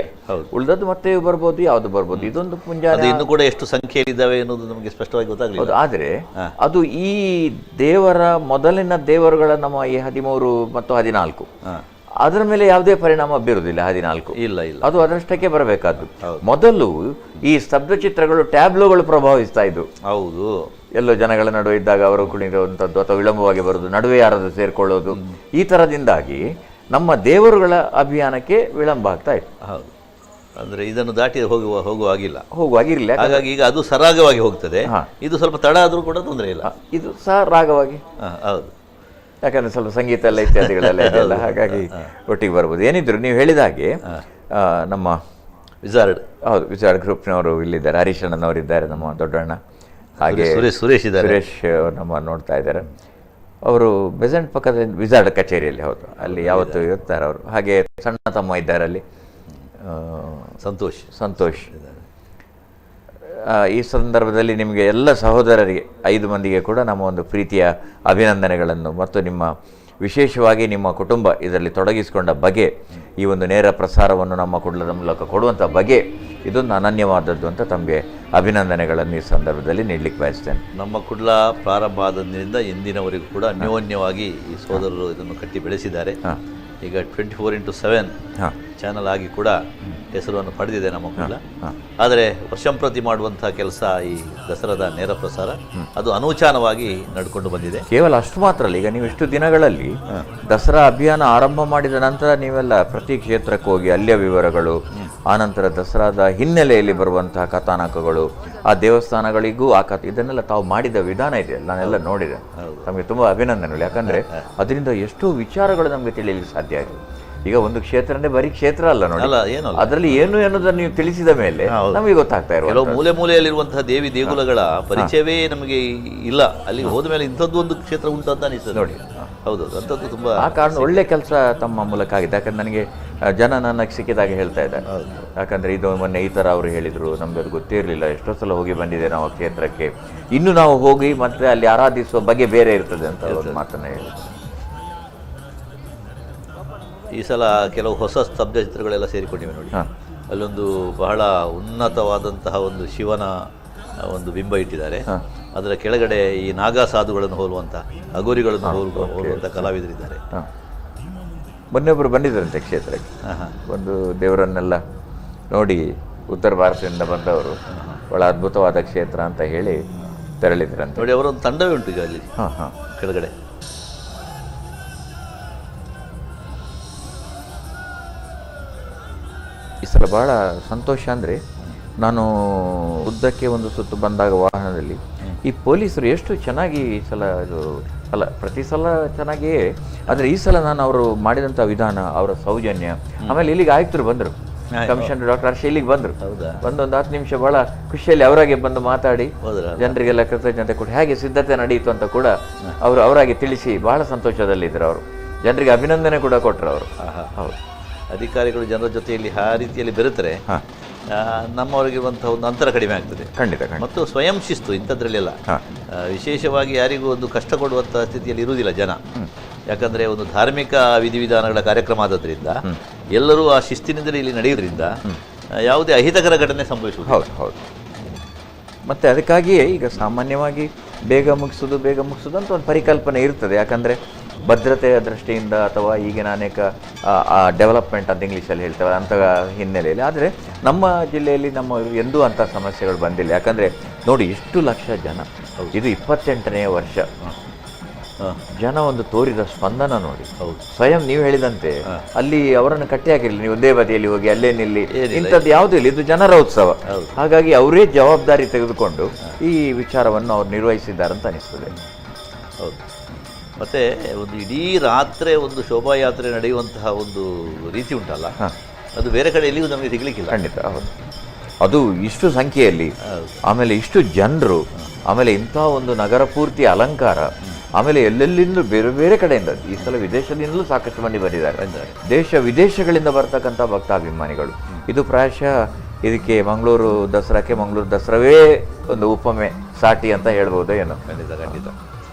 S9: ಉಳಿದದ್ದು ಮತ್ತೆ ಬರ್ಬೋದು, ಯಾವುದು ಬರ್ಬೋದು. ಇದೊಂದು ಮುಂಜಾನೆ
S12: ಇನ್ನು ಕೂಡ ಎಷ್ಟು ಸಂಖ್ಯೆಯಲ್ಲಿದ್ದಾವೆ ಅನ್ನೋದು ನಮಗೆ ಸ್ಪಷ್ಟವಾಗಿ ಗೊತ್ತಾಗಲಿಲ್ಲ.
S9: ಆದರೆ ಅದು ಈ ದೇವರ ಮೊದಲಿನ ದೇವರುಗಳ ನಮ್ಮ ಈ 13 ಮತ್ತು 14 ಅದರ ಮೇಲೆ ಯಾವುದೇ ಪರಿಣಾಮ ಬೀರುವುದಿಲ್ಲ. 14
S12: ಇಲ್ಲ ಇಲ್ಲ,
S9: ಅದು ಅದರಷ್ಟಕ್ಕೆ ಬರಬೇಕಾದ್ದು. ಮೊದಲು ಈ ಸ್ತಬ್ಧ ಚಿತ್ರಗಳು ಟ್ಯಾಬ್ಲೋಗಳು ಪ್ರಭಾವಿಸ್ತಾ ಇದ್ವು.
S12: ಹೌದು,
S9: ಎಲ್ಲೋ ಜನಗಳ ನಡುವೆ ಇದ್ದಾಗ ಅವರು ಕುಣಿರುವಂಥದ್ದು ಅಥವಾ ವಿಳಂಬವಾಗಿ ಬರೋದು, ನಡುವೆ ಯಾರಾದರೂ ಸೇರಿಕೊಳ್ಳೋದು, ಈ ಥರದಿಂದಾಗಿ ನಮ್ಮ ದೇವರುಗಳ ಅಭಿಯಾನಕ್ಕೆ ವಿಳಂಬ ಆಗ್ತಾ ಇತ್ತು.
S12: ಹೌದು, ಅಂದರೆ ಇದನ್ನು ದಾಟಿ ಹೋಗುವಾಗಿಲ್ಲ,
S9: ಹೋಗುವಾಗಿರಲಿಲ್ಲ.
S12: ಹಾಗಾಗಿ ಈಗ ಅದು ಸರಾಗವಾಗಿ ಹೋಗ್ತದೆ, ಇದು ಸ್ವಲ್ಪ ತಡ ಆದರೂ ಕೂಡ ತೊಂದರೆ ಇಲ್ಲ,
S9: ಇದು ಸಹ ರಾಗವಾಗಿ.
S12: ಹೌದು,
S9: ಯಾಕಂದರೆ ಸ್ವಲ್ಪ ಸಂಗೀತ ಎಲ್ಲ ಇತ್ಯಾದಿಗಳೆಲ್ಲ ಇದೆಲ್ಲ, ಹಾಗಾಗಿ ಒಟ್ಟಿಗೆ ಬರ್ಬೋದು. ಏನಿದ್ರು ನೀವು ಹೇಳಿದ ಹಾಗೆ ನಮ್ಮ
S12: ವಿಜಾರ್ಡ್,
S9: ಹೌದು, ವಿಜಾರ್ಡ್ ಗ್ರೂಪ್ನವರು ಇಲ್ಲಿದ್ದಾರೆ, ಹರೀಶ್ ಅಣ್ಣನವರಿದ್ದಾರೆ, ನಮ್ಮ ದೊಡ್ಡಣ್ಣ, ಹಾಗೆ
S12: ಸುರೇಶ್ ಇದ್ದಾರೆ,
S9: ಸುರೇಶ್ ನಮ್ಮ ನೋಡ್ತಾ ಇದ್ದಾರೆ. ಅವರು ಬೆಸೆಂಟ್ ಪಕ್ಕದ ವಿಜಾರ್ಡ್ ಕಚೇರಿಯಲ್ಲಿ, ಹೌದು, ಅಲ್ಲಿ ಯಾವತ್ತೂ ಇರ್ತಾರೆ ಅವರು. ಹಾಗೆ ಸಣ್ಣ ತಮ್ಮ ಇದ್ದಾರೆ ಅಲ್ಲಿ,
S12: ಸಂತೋಷ್
S9: ಸಂತೋಷ್. ಈ ಸಂದರ್ಭದಲ್ಲಿ ನಿಮಗೆ ಎಲ್ಲ ಸಹೋದರರಿಗೆ 5 ಮಂದಿಗೆ ಕೂಡ ನಮ್ಮ ಒಂದು ಪ್ರೀತಿಯ ಅಭಿನಂದನೆಗಳನ್ನು ಮತ್ತು ನಿಮ್ಮ ವಿಶೇಷವಾಗಿ ನಿಮ್ಮ ಕುಟುಂಬ ಇದರಲ್ಲಿ ತೊಡಗಿಸಿಕೊಂಡ ಬಗೆ, ಈ ಒಂದು ನೇರ ಪ್ರಸಾರವನ್ನು ನಮ್ಮ ಕುಡ್ಲದ ಮೂಲಕ ಕೊಡುವಂಥ ಬಗೆ ಇದೊಂದು ಅನನ್ಯವಾದದ್ದು ಅಂತ ತಮಗೆ ಅಭಿನಂದನೆಗಳನ್ನು ಈ ಸಂದರ್ಭದಲ್ಲಿ ನೀಡಲಿಕ್ಕೆ ಬಯಸ್ತೇನೆ.
S12: ನಮ್ಮ ಕುಡ್ಲ ಪ್ರಾರಂಭ ಆದಂದಿನಿಂದ ಇಂದಿನವರೆಗೂ ಕೂಡ ಅನ್ಯೋನ್ಯವಾಗಿ ಈ ಸೋದರರು ಇದನ್ನು ಕಟ್ಟಿ ಬೆಳೆಸಿದ್ದಾರೆ. ಈಗ 24x7 channel ಆಗಿ ಕೂಡ ಹೆಸರನ್ನು ಪಡೆದಿದೆ ನಮ್ಮ ಕುಡ್ಲ. ಆದರೆ ವರ್ಷಂಪ್ರತಿ ಮಾಡುವಂಥ ಕೆಲಸ ಈ ದಸರಾದ ನೇರ ಪ್ರಸಾರ ಅದು ಅನೂಚಾನವಾಗಿ ನಡ್ಕೊಂಡು ಬಂದಿದೆ.
S9: ಕೇವಲ ಅಷ್ಟು ಮಾತ್ರ ಅಲ್ಲ, ಈಗ ನೀವು ಇಷ್ಟು ದಿನಗಳಲ್ಲಿ ದಸರಾ ಅಭಿಯಾನ ಆರಂಭ ಮಾಡಿದ ನಂತರ ನೀವೆಲ್ಲ ಪ್ರತಿ ಕ್ಷೇತ್ರಕ್ಕೆ ಹೋಗಿ ಅಲ್ಲಿಯ ವಿವರಗಳು, ಆನಂತರ ದಸರಾದ ಹಿನ್ನೆಲೆಯಲ್ಲಿ ಬರುವಂತಹ ಕಥಾನಕಗಳು, ಆ ದೇವಸ್ಥಾನಗಳಿಗೂ ಆ ಕಥೆ, ಇದನ್ನೆಲ್ಲ ತಾವು ಮಾಡಿದ ವಿಧಾನ ಇದೆಯಲ್ಲ, ನಾನೆಲ್ಲ ನೋಡಿದೆ. ತಮಗೆ ತುಂಬ ಅಭಿನಂದನೆಗಳು. ಯಾಕಂದರೆ ಅದರಿಂದ ಎಷ್ಟೋ ವಿಚಾರಗಳು ನಮಗೆ ತಿಳಿಯಲಿಕ್ಕೆ ಸಾಧ್ಯ ಆಗಿದೆ. ಈಗ ಒಂದು ಕ್ಷೇತ್ರ ಅಂದ್ರೆ ಬರೀ ಕ್ಷೇತ್ರ ಅಲ್ಲ ನೋಡಿ, ಅದರಲ್ಲಿ ಏನು ಅನ್ನೋದನ್ನು ನೀವು ತಿಳಿಸಿದ ಮೇಲೆ ನಮಗೆ ಗೊತ್ತಾಗ್ತಾ ಇರೋ
S12: ಕೆಲವು ಮೂಲೆ ಮೂಲೆಯಲ್ಲಿರುವಂತಹ ದೇವಿ ದೇಗುಲಗಳ ಪರಿಚಯವೇ ನಮಗೆ ಇಲ್ಲ. ಅಲ್ಲಿ ಹೋದ ಮೇಲೆ ಇಂಥದ್ದು ಒಂದು ಕ್ಷೇತ್ರ ಉಂಟು ಅಂತ ಅನಿಸ್ತದೆ ನೋಡಿ. ಹೌದು, ಅಂಥದ್ದು ತುಂಬ
S9: ಆ ಕಾರಣ ಒಳ್ಳೆ ಕೆಲಸ ತಮ್ಮ ಮೂಲಕ ಆಗಿದೆ. ಯಾಕಂದ್ರೆ ನನಗೆ ಜನ ನನಗೆ ಸಿಕ್ಕಿದಾಗ ಹೇಳ್ತಾ ಇದ್ದಾರೆ, ಯಾಕಂದ್ರೆ ಇದು ಮೊನ್ನೆ ಈ ಥರ ಅವರು ಹೇಳಿದರು, ನಮ್ಗೆ ಅದು ಗೊತ್ತೇ ಇರಲಿಲ್ಲ, ಎಷ್ಟೋ ಸಲ ಹೋಗಿ ಬಂದಿದೆ ನಾವು ಆ ಕ್ಷೇತ್ರಕ್ಕೆ, ಇನ್ನು ನಾವು ಹೋಗಿ ಮತ್ತೆ ಅಲ್ಲಿ ಆರಾಧಿಸುವ ಬಗೆ ಬೇರೆ ಇರ್ತದೆ ಅಂತ ಒಂದು ಮಾತನ್ನು ಹೇಳಿದ್ರು.
S12: ಈ ಸಲ ಕೆಲವು ಹೊಸ ಸ್ತಬ್ಧ ಚಿತ್ರಗಳೆಲ್ಲ ಸೇರಿಕೊಂಡಿವೆ ನೋಡಿ. ಅಲ್ಲೊಂದು ಬಹಳ ಉನ್ನತವಾದಂತಹ ಒಂದು ಶಿವನ ಒಂದು ಬಿಂಬ ಇಟ್ಟಿದ್ದಾರೆ. ಅದರ ಕೆಳಗಡೆ ಈ ನಾಗಾ ಸಾಧುಗಳನ್ನು ಹೋಲುವಂಥ ಅಗೋರಿಗಳನ್ನು ಹೋಲುವಂಥ ಕಲಾವಿದರಿದ್ದಾರೆ.
S9: ಮೊನ್ನೆ ಒಬ್ಬರು ಬಂದಿದ್ದರಂತೆ ಕ್ಷೇತ್ರಕ್ಕೆ, ಒಂದು ದೇವರನ್ನೆಲ್ಲ ನೋಡಿ ಉತ್ತರ ಭಾರತದಿಂದ ಬಂದವರು, ಬಹಳ ಅದ್ಭುತವಾದ ಕ್ಷೇತ್ರ ಅಂತ ಹೇಳಿ ತೆರಳಿದ್ರಂತೆ
S12: ನೋಡಿ. ಅವರೊಂದು ತಂಡವೇ ಉಂಟು ಈಗ ಅಲ್ಲಿ ಕೆಳಗಡೆ.
S9: ಈ ಸಲ ಭಾಳ ಸಂತೋಷ ಅಂದರೆ, ನಾನು ಉದ್ದಕ್ಕೆ ಒಂದು ಸುತ್ತು ಬಂದಾಗ ವಾಹನದಲ್ಲಿ ಈ ಪೊಲೀಸರು ಎಷ್ಟು ಚೆನ್ನಾಗಿ ಈ ಸಲ ಇದು ಅಲ್ಲ, ಪ್ರತಿ ಸಲ ಚೆನ್ನಾಗಿಯೇ, ಆದರೆ ಈ ಸಲ ನಾನು ಅವರು ಮಾಡಿದಂಥ ವಿಧಾನ, ಅವರ ಸೌಜನ್ಯ. ಆಮೇಲೆ ಇಲ್ಲಿಗೆ ಆಯುಕ್ತರು ಬಂದರು, ಕಮಿಷನರ್ ಡಾಕ್ಟರ್ ಹರ್ಷ ಇಲ್ಲಿಗೆ ಬಂದರು. ಬಂದೊಂದು 10 ನಿಮಿಷ ಭಾಳ ಖುಷಿಯಲ್ಲಿ ಅವರಾಗೆ ಬಂದು ಮಾತಾಡಿ ಜನರಿಗೆಲ್ಲ ಕೃತಜ್ಞತೆ ಕೊಟ್ಟು ಹೇಗೆ ಸಿದ್ಧತೆ ನಡೆಯಿತು ಅಂತ ಕೂಡ ಅವರು ಅವರಾಗಿ ತಿಳಿಸಿ ಭಾಳ ಸಂತೋಷದಲ್ಲಿದ್ದರು ಅವರು. ಜನರಿಗೆ ಅಭಿನಂದನೆ ಕೂಡ ಕೊಟ್ಟರು ಅವರು. ಹೌದು,
S12: ಅಧಿಕಾರಿಗಳು ಜನರ ಜೊತೆಯಲ್ಲಿ ಆ ರೀತಿಯಲ್ಲಿ ಬೆರೆತರೆ ನಮ್ಮವರಿಗಿರುವಂಥ ಒಂದು ಅಂತರ ಕಡಿಮೆ ಆಗ್ತದೆ.
S9: ಖಂಡಿತ.
S12: ಮತ್ತು ಸ್ವಯಂ ಶಿಸ್ತು ಇಂಥದ್ರಲ್ಲೆಲ್ಲ ವಿಶೇಷವಾಗಿ ಯಾರಿಗೂ ಒಂದು ಕಷ್ಟ ಕೊಡುವಂಥ ಸ್ಥಿತಿಯಲ್ಲಿ ಇರುವುದಿಲ್ಲ ಜನ. ಯಾಕಂದರೆ ಒಂದು ಧಾರ್ಮಿಕ ವಿಧಿವಿಧಾನಗಳ ಕಾರ್ಯಕ್ರಮ ಆದದ್ರಿಂದ ಎಲ್ಲರೂ ಆ ಶಿಸ್ತಿನಿಂದಲೇ ಇಲ್ಲಿ ನಡೆಯುವುದರಿಂದ ಯಾವುದೇ ಅಹಿತಕರ ಘಟನೆ ಸಂಭವಿಸುವುದು.
S9: ಹೌದು ಹೌದು. ಮತ್ತು ಅದಕ್ಕಾಗಿಯೇ ಈಗ ಸಾಮಾನ್ಯವಾಗಿ ಬೇಗ ಮುಗಿಸೋದು ಬೇಗ ಮುಗಿಸೋದು ಅಂತ ಒಂದು ಪರಿಕಲ್ಪನೆ ಇರ್ತದೆ. ಯಾಕಂದರೆ ಭದ್ರತೆಯ ದೃಷ್ಟಿಯಿಂದ ಅಥವಾ ಈಗಿನ ಅನೇಕ ಡೆವಲಪ್ಮೆಂಟ್ ಅಂತ ಇಂಗ್ಲೀಷಲ್ಲಿ ಹೇಳ್ತೇವೆ ಅಂಥ ಹಿನ್ನೆಲೆಯಲ್ಲಿ. ಆದರೆ ನಮ್ಮ ಜಿಲ್ಲೆಯಲ್ಲಿ ನಮ್ಮ ಎಂದೂ ಅಂಥ ಸಮಸ್ಯೆಗಳು ಬಂದಿಲ್ಲ. ಯಾಕಂದರೆ ನೋಡಿ, ಇಷ್ಟು ಲಕ್ಷ ಜನ, ಇದು 28ನೇ ವರ್ಷ, ಜನ ಒಂದು ತೋರಿದ ಸ್ಪಂದನ ನೋಡಿ. ಸ್ವಯಂ ನೀವು ಹೇಳಿದಂತೆ ಅಲ್ಲಿ ಅವರನ್ನು ಕಟ್ಟಿ ಹಾಕಿರಲಿ, ನೀವು ಒಂದೇ ಬದಿಯಲ್ಲಿ ಹೋಗಿ ಅಲ್ಲೇ ನಿಲ್ಲಿ, ಇಂಥದ್ದು ಯಾವುದೂ ಇಲ್ಲ. ಇದು ಜನರ ಉತ್ಸವ. ಹಾಗಾಗಿ ಅವರೇ ಜವಾಬ್ದಾರಿ ತೆಗೆದುಕೊಂಡು ಈ ವಿಚಾರವನ್ನು ಅವ್ರು ನಿರ್ವಹಿಸಿದ್ದಾರೆ ಅಂತ ಅನಿಸ್ತದೆ.
S12: ಹೌದು. ಮತ್ತು ಒಂದು ಇಡೀ ರಾತ್ರಿ ಒಂದು ಶೋಭಾಯಾತ್ರೆ ನಡೆಯುವಂತಹ ಒಂದು ರೀತಿ ಉಂಟಲ್ಲ, ಅದು ಬೇರೆ ಕಡೆ ಎಲ್ಲಿಯೂ ನಮಗೆ ಸಿಗಲಿಕ್ಕಿಲ್ಲ.
S9: ಖಂಡಿತ ಹೌದು. ಅದು ಇಷ್ಟು ಸಂಖ್ಯೆಯಲ್ಲಿ, ಆಮೇಲೆ ಇಷ್ಟು ಜನರು, ಆಮೇಲೆ ಇಂಥ ಒಂದು ನಗರ ಪೂರ್ತಿ ಅಲಂಕಾರ, ಆಮೇಲೆ ಎಲ್ಲೆಲ್ಲಿಂದ ಬೇರೆ ಬೇರೆ ಕಡೆಯಿಂದ, ಈ ಸಲ ವಿದೇಶದಿಂದಲೂ ಸಾಕಷ್ಟು ಮಂದಿ ಬಂದಿದ್ದಾರೆ, ದೇಶ ವಿದೇಶಗಳಿಂದ ಬರ್ತಕ್ಕಂಥ ಭಕ್ತಾಭಿಮಾನಿಗಳು. ಇದು ಪ್ರಾಯಶಃ ಇದಕ್ಕೆ ಮಂಗಳೂರು ದಸರಾಕ್ಕೆ ಮಂಗಳೂರು ದಸರಾವೇ ಒಂದು ಉಪಮೆ ಸಾಟಿ ಅಂತ ಹೇಳ್ಬೋದು ಏನೋ.
S12: ಖಂಡಿತ ಖಂಡಿತ.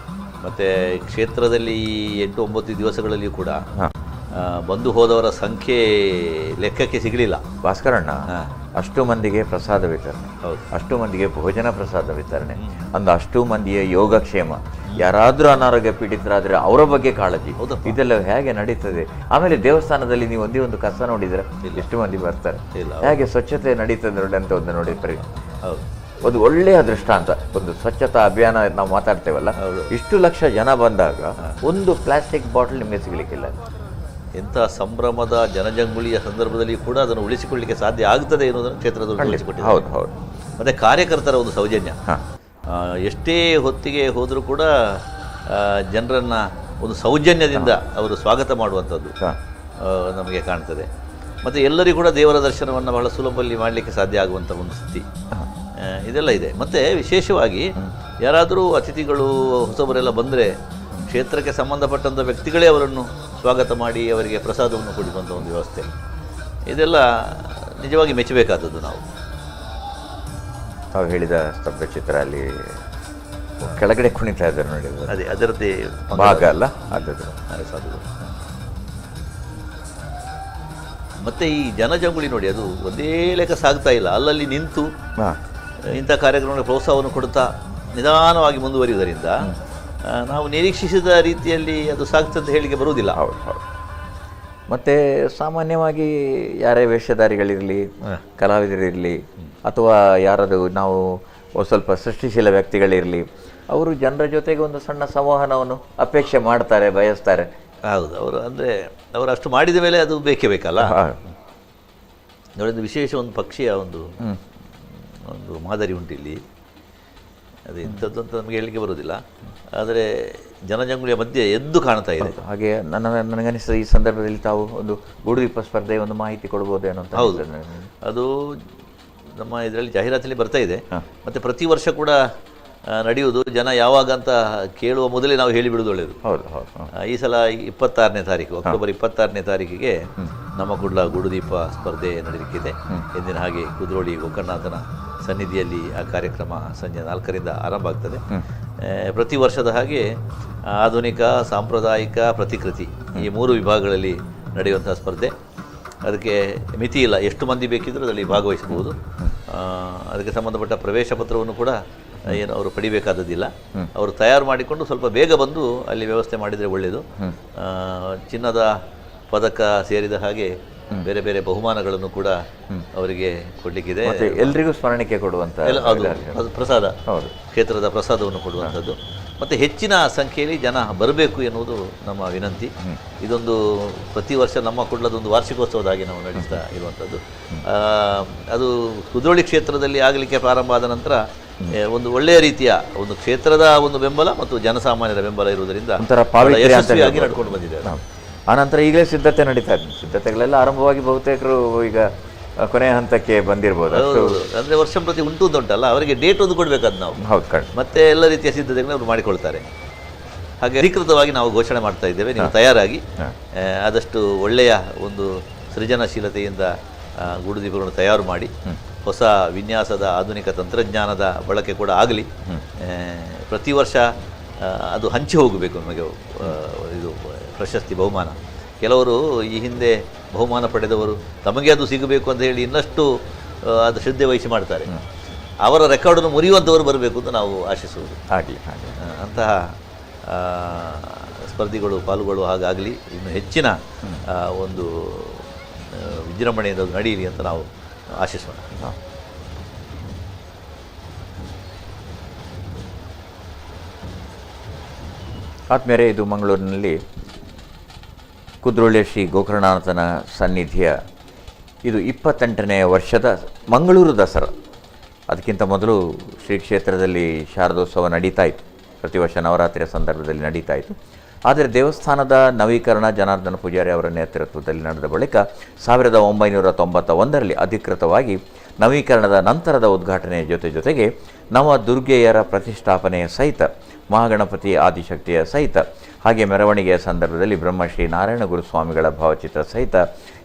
S12: ಮತ್ತು ಕ್ಷೇತ್ರದಲ್ಲಿ 8-9 ದಿವಸಗಳಲ್ಲಿಯೂ ಕೂಡ ಬಂದು ಹೋದವರ ಸಂಖ್ಯೆ ಲೆಕ್ಕಕ್ಕೆ ಸಿಗಲಿಲ್ಲ.
S9: ಭಾಸ್ಕರಣ್ಣ, ಅಷ್ಟು ಮಂದಿಗೆ ಪ್ರಸಾದ ವಿತರಣೆ, ಅಷ್ಟು ಮಂದಿಗೆ ಭೋಜನ ಪ್ರಸಾದ ವಿತರಣೆ, ಅಂದು ಅಷ್ಟು ಮಂದಿಯ ಯೋಗಕ್ಷೇಮ, ಯಾರಾದರೂ ಅನಾರೋಗ್ಯ ಪೀಡಿತರಾದರೆ ಅವರ ಬಗ್ಗೆ ಕಾಳಜಿ, ಇದೆಲ್ಲ ಹೇಗೆ ನಡೀತದೆ? ಆಮೇಲೆ ದೇವಸ್ಥಾನದಲ್ಲಿ ನೀವು ಒಂದೇ ಒಂದು ಕಸ ನೋಡಿದರೆ ಎಷ್ಟು ಮಂದಿ ಬರ್ತಾರೆ, ಹೇಗೆ ಸ್ವಚ್ಛತೆ ನಡೀತದೆ ನೋಡಿ ಅಂತ ಒಂದು ನೋಡಿ ಒಂದು ಒಳ್ಳೆಯ ದೃಷ್ಟಾಂತ. ಒಂದು ಸ್ವಚ್ಛತಾ ಅಭಿಯಾನ ನಾವು ಮಾತಾಡ್ತೇವಲ್ಲ, ಇಷ್ಟು ಲಕ್ಷ ಜನ ಬಂದಾಗ ಒಂದು ಪ್ಲಾಸ್ಟಿಕ್ ಬಾಟಲ್ ನಿಮಗೆ ಸಿಗಲಿಕ್ಕಿಲ್ಲ.
S12: ಎಂಥ ಸಂಭ್ರಮದ ಜನಜಂಗುಳಿಯ ಸಂದರ್ಭದಲ್ಲಿ ಕೂಡ ಅದನ್ನು ಉಳಿಸಿಕೊಳ್ಳಲಿಕ್ಕೆ ಸಾಧ್ಯ ಆಗ್ತದೆ ಎನ್ನುವುದನ್ನು ಕ್ಷೇತ್ರದಲ್ಲಿ ಉಳಿಸಿಕೊಟ್ಟಿದೆ.
S9: ಹೌದು ಹೌದು.
S12: ಮತ್ತು ಕಾರ್ಯಕರ್ತರ ಒಂದು ಸೌಜನ್ಯ, ಎಷ್ಟೇ ಹೊತ್ತಿಗೆ ಹೋದರೂ ಕೂಡ ಜನರನ್ನು ಒಂದು ಸೌಜನ್ಯದಿಂದ ಅವರು ಸ್ವಾಗತ ಮಾಡುವಂಥದ್ದು ನಮಗೆ ಕಾಣ್ತದೆ. ಮತ್ತು ಎಲ್ಲರಿಗೂ ಕೂಡ ದೇವರ ದರ್ಶನವನ್ನು ಬಹಳ ಸುಲಭದಲ್ಲಿ ಮಾಡಲಿಕ್ಕೆ ಸಾಧ್ಯ ಆಗುವಂಥ ಒಂದು ಸ್ಥಿತಿ ಇದೆಲ್ಲ ಇದೆ. ಮತ್ತು ವಿಶೇಷವಾಗಿ ಯಾರಾದರೂ ಅತಿಥಿಗಳು ಹೊಸಬರೆಲ್ಲ ಬಂದರೆ ಕ್ಷೇತ್ರಕ್ಕೆ ಸಂಬಂಧಪಟ್ಟಂಥ ವ್ಯಕ್ತಿಗಳೇ ಅವರನ್ನು ಸ್ವಾಗತ ಮಾಡಿ ಅವರಿಗೆ ಪ್ರಸಾದವನ್ನು ಕೊಡುವಂಥ ಒಂದು ವ್ಯವಸ್ಥೆ, ಇದೆಲ್ಲ ನಿಜವಾಗಿ ಮೆಚ್ಚಬೇಕಾದದ್ದು. ನಾವು
S9: ತಾವು ಹೇಳಿದ ಸ್ತಬ್ಧ ಚಿತ್ರ ಅಲ್ಲಿ ಕೆಳಗಡೆ ಕುಣಿತಾ ಇದ್ದಾರೆ ನೋಡಿ,
S12: ಅದೇ ಅದರದ್ದೇ
S9: ಭಾಗ ಅಲ್ಲ ಅದದ್ದು.
S12: ಮತ್ತು ಈ ಜನಜಂಗುಳಿ ನೋಡಿ, ಅದು ಒಂದೇ ಲೆಕ್ಕ ಸಾಗ್ತಾ ಇಲ್ಲ, ಅಲ್ಲಲ್ಲಿ ನಿಂತು ಇಂಥ ಕಾರ್ಯಕ್ರಮಗಳ ಪ್ರೋತ್ಸಾಹವನ್ನು ಕೊಡುತ್ತಾ ನಿಧಾನವಾಗಿ ಮುಂದುವರಿಯುವುದರಿಂದ ನಾವು ನಿರೀಕ್ಷಿಸಿದ ರೀತಿಯಲ್ಲಿ ಅದು ಸಾಗ್ತಂತ ಹೇಳಿಕೆ ಬರುವುದಿಲ್ಲ.
S9: ಹೌದು ಹೌದು. ಮತ್ತು ಸಾಮಾನ್ಯವಾಗಿ ಯಾರೇ ವೇಷಧಾರಿಗಳಿರಲಿ, ಕಲಾವಿದರಿರಲಿ, ಅಥವಾ ಯಾರಾದರೂ ನಾವು ಸ್ವಲ್ಪ ಸೃಷ್ಟಿಶೀಲ ವ್ಯಕ್ತಿಗಳಿರಲಿ, ಅವರು ಜನರ ಜೊತೆಗೆ ಒಂದು ಸಣ್ಣ ಸಂವಹನವನ್ನು ಅಪೇಕ್ಷೆ ಮಾಡ್ತಾರೆ, ಬಯಸ್ತಾರೆ.
S12: ಹೌದು, ಅವರು ಅಂದರೆ ಅವರು ಅಷ್ಟು ಮಾಡಿದ ಮೇಲೆ ಅದು ಬೇಕೇ ಬೇಕಲ್ಲ. ನೋಡಿ, ವಿಶೇಷ ಒಂದು ಪಕ್ಷಿಯ ಒಂದು ಒಂದು ಮಾದರಿ ಉಂಟು ಇಲ್ಲಿ, ಅದು ಇಂಥದ್ದು ಅಂತ ನಮಗೆ ಹೇಳಲಿಕ್ಕೆ ಬರೋದಿಲ್ಲ, ಆದರೆ ಜನಜಂಗುಳಿಯ ಮಧ್ಯೆ ಎದ್ದು ಕಾಣ್ತಾ ಇದೆ.
S9: ಹಾಗೆ ನನಗನಿಸ್ತದೆ ಈ ಸಂದರ್ಭದಲ್ಲಿ ತಾವು ಒಂದು ಗೂಡುದೀಪ ಸ್ಪರ್ಧೆಯ ಒಂದು ಮಾಹಿತಿ ಕೊಡ್ಬೋದೇನೋ ಅಂತ.
S12: ಹೌದು, ಅದು ನಮ್ಮ ಇದರಲ್ಲಿ ಜಾಹೀರಾತಲ್ಲಿ ಬರ್ತಾ ಇದೆ. ಮತ್ತು ಪ್ರತಿ ವರ್ಷ ಕೂಡ ನಡೆಯುವುದು. ಜನ ಯಾವಾಗ ಅಂತ ಕೇಳುವ ಮೊದಲೇ ನಾವು ಹೇಳಿಬಿಡೋದು ಒಳ್ಳೆಯದು.
S9: ಹೌದು ಹೌದು.
S12: ಈ ಸಲ 26ನೇ ತಾರೀಕು, ಅಕ್ಟೋಬರ್ 26ನೇ ತಾರೀಕಿಗೆ ನಮ್ಮ ಕುಡ್ಲ ಗೂಡುದೀಪ ಸ್ಪರ್ಧೆ ನಡೆಯಲಿಕ್ಕಿದೆ. ಎಂದಿನ ಹಾಗೆ ಕುದ್ರೋಳಿ ಗೋಕರ್ಣನಾಥನ ಸನ್ನಿಧಿಯಲ್ಲಿ ಆ ಕಾರ್ಯಕ್ರಮ ಸಂಜೆ 4ರಿಂದ ಆರಂಭ ಆಗ್ತದೆ. ಪ್ರತಿ ವರ್ಷದ ಹಾಗೆ ಆಧುನಿಕ, ಸಾಂಪ್ರದಾಯಿಕ, ಪ್ರತಿಕೃತಿ ಈ 3 ವಿಭಾಗಗಳಲ್ಲಿ ನಡೆಯುವಂಥ ಸ್ಪರ್ಧೆ. ಅದಕ್ಕೆ ಮಿತಿ ಇಲ್ಲ, ಎಷ್ಟು ಮಂದಿ ಬೇಕಿದ್ದರೂ ಅದರಲ್ಲಿ ಭಾಗವಹಿಸಬಹುದು. ಅದಕ್ಕೆ ಸಂಬಂಧಪಟ್ಟ ಪ್ರವೇಶ ಪತ್ರವನ್ನು ಕೂಡ ಏನು ಅವರು ಪಡಿಬೇಕಾದದ್ದಿಲ್ಲ. ಅವರು ತಯಾರು ಮಾಡಿಕೊಂಡು ಸ್ವಲ್ಪ ಬೇಗ ಬಂದು ಅಲ್ಲಿ ವ್ಯವಸ್ಥೆ ಮಾಡಿದರೆ ಒಳ್ಳೆಯದು. ಚಿನ್ನದ ಪದಕ ಸೇರಿದ ಹಾಗೆ ಬೇರೆ ಬೇರೆ ಬಹುಮಾನಗಳನ್ನು ಕೂಡ ಅವರಿಗೆ ಕೊಡಲಿಕ್ಕಿದೆ.
S9: ಎಲ್ರಿಗೂ ಸ್ಮರಣಿಕೆ ಕೊಡುವಂಥ
S12: ಅದು ಪ್ರಸಾದ, ಕ್ಷೇತ್ರದ ಪ್ರಸಾದವನ್ನು ಕೊಡುವಂಥದ್ದು. ಮತ್ತು ಹೆಚ್ಚಿನ ಸಂಖ್ಯೆಯಲ್ಲಿ ಜನ ಬರಬೇಕು ಎನ್ನುವುದು ನಮ್ಮ ವಿನಂತಿ. ಇದೊಂದು ಪ್ರತಿ ವರ್ಷ ನಮ್ಮ ಕುಡ್ಲದೊಂದು ವಾರ್ಷಿಕೋತ್ಸವದ ಹಾಗೆ ನಾವು ನಡೆಸ್ತಾ ಇರುವಂಥದ್ದು. ಅದು ಕುದ್ರೋಳಿ ಕ್ಷೇತ್ರದಲ್ಲಿ ಆಗಲಿಕ್ಕೆ ಪ್ರಾರಂಭ ಆದ ನಂತರ ಒಂದು ಒಳ್ಳೆಯ ರೀತಿಯ ಒಂದು ಕ್ಷೇತ್ರದ ಒಂದು ಬೆಂಬಲ ಮತ್ತು ಜನಸಾಮಾನ್ಯರ ಬೆಂಬಲ ಇರುವುದರಿಂದ ಯಶಸ್ವಿಯಾಗಿ ನಡ್ಕೊಂಡು ಬಂದಿದೆ.
S9: ಆನಂತರ ಈಗಲೇ ಸಿದ್ಧತೆ ನಡೀತಾ ಇದೆ. ಸಿದ್ಧತೆಗಳೆಲ್ಲ ಆರಂಭವಾಗಿ ಬಹುತೇಕರು ಈಗ ಕೊನೆಯ ಹಂತಕ್ಕೆ ಬಂದಿರಬಹುದು.
S12: ಅಂದರೆ ವರ್ಷ ಪ್ರತಿ ಉಂಟು ಅಂತ ಉಂಟಲ್ಲ, ಅವರಿಗೆ ಡೇಟ್ ಒಂದು ಕೊಡಬೇಕಾದ ನಾವು.
S9: ಹೌದು,
S12: ಮತ್ತೆ ಎಲ್ಲ ರೀತಿಯ ಸಿದ್ಧತೆಗಳನ್ನು ಅವರು ಮಾಡಿಕೊಳ್ತಾರೆ. ಹಾಗೆ ಅಧಿಕೃತವಾಗಿ ನಾವು ಘೋಷಣೆ ಮಾಡ್ತಾ ಇದ್ದೇವೆ, ನೀವು ತಯಾರಾಗಿ ಆದಷ್ಟು ಒಳ್ಳೆಯ ಒಂದು ಸೃಜನಶೀಲತೆಯಿಂದ ಗೂಡುದೀಪಗಳನ್ನು ತಯಾರು ಮಾಡಿ ಹೊಸ ವಿನ್ಯಾಸದ ಆಧುನಿಕ ತಂತ್ರಜ್ಞಾನದ ಬಳಕೆ ಕೂಡ ಆಗಲಿ. ಪ್ರತಿ ವರ್ಷ ಅದು ಹಂಚಿ ಹೋಗಬೇಕು ನಮಗೆ ಇದು ಪ್ರಶಸ್ತಿ ಬಹುಮಾನ. ಕೆಲವರು ಈ ಹಿಂದೆ ಬಹುಮಾನ ಪಡೆದವರು ತಮಗೆ ಅದು ಸಿಗಬೇಕು ಅಂತ ಹೇಳಿ ಇನ್ನಷ್ಟು ಅದು ಶ್ರದ್ಧೆ ವಹಿಸಿ ಮಾಡ್ತಾರೆ. ಅವರ ರೆಕಾರ್ಡನ್ನು ಮುರಿಯುವಂಥವರು ಬರಬೇಕು ಅಂತ ನಾವು ಆಶಿಸುವುದು.
S9: ಆಗಲಿ,
S12: ಅಂತಹ ಸ್ಪರ್ಧಿಗಳು ಪಾಲ್ಗೊಳ್ಳುವ ಹಾಗಾಗಲಿ, ಇನ್ನು ಹೆಚ್ಚಿನ ಒಂದು ವಿಜೃಂಭಣೆಯಿಂದ ಅದು ನಡೆಯಲಿ ಅಂತ ನಾವು ಆಶಿಸೋಣ.
S9: ಆದ್ಮೇಲೆ ಇದು ಮಂಗಳೂರಿನಲ್ಲಿ ಕುದ್ರೋಳಿ ಶ್ರೀ ಗೋಕರ್ಣನಾಥನ ಸನ್ನಿಧಿಯ ಇದು 28ನೇ ವರ್ಷದ ಮಂಗಳೂರು ದಸರಾ. ಅದಕ್ಕಿಂತ ಮೊದಲು ಶ್ರೀ ಕ್ಷೇತ್ರದಲ್ಲಿ ಶಾರದೋತ್ಸವ ನಡೀತಾ ಇತ್ತು, ಪ್ರತಿ ವರ್ಷ ನವರಾತ್ರಿಯ ಸಂದರ್ಭದಲ್ಲಿ ನಡೀತಾ ಇತ್ತು. ಆದರೆ ದೇವಸ್ಥಾನದ ನವೀಕರಣ ಜನಾರ್ದನ ಪೂಜಾರಿ ಅವರ ನೇತೃತ್ವದಲ್ಲಿ ನಡೆದ ಬಳಿಕ 1991ರಲ್ಲಿ ಅಧಿಕೃತವಾಗಿ ನವೀಕರಣದ ನಂತರದ ಉದ್ಘಾಟನೆಯ ಜೊತೆ ಜೊತೆಗೆ ನವ ದುರ್ಗೆಯರ ಪ್ರತಿಷ್ಠಾಪನೆಯ ಸಹಿತ ಮಹಾಗಣಪತಿ ಆದಿಶಕ್ತಿಯ ಸಹಿತ ಹಾಗೆ ಮೆರವಣಿಗೆಯ ಸಂದರ್ಭದಲ್ಲಿ ಬ್ರಹ್ಮಶ್ರೀ ನಾರಾಯಣ ಗುರುಸ್ವಾಮಿಗಳ ಭಾವಚಿತ್ರ ಸಹಿತ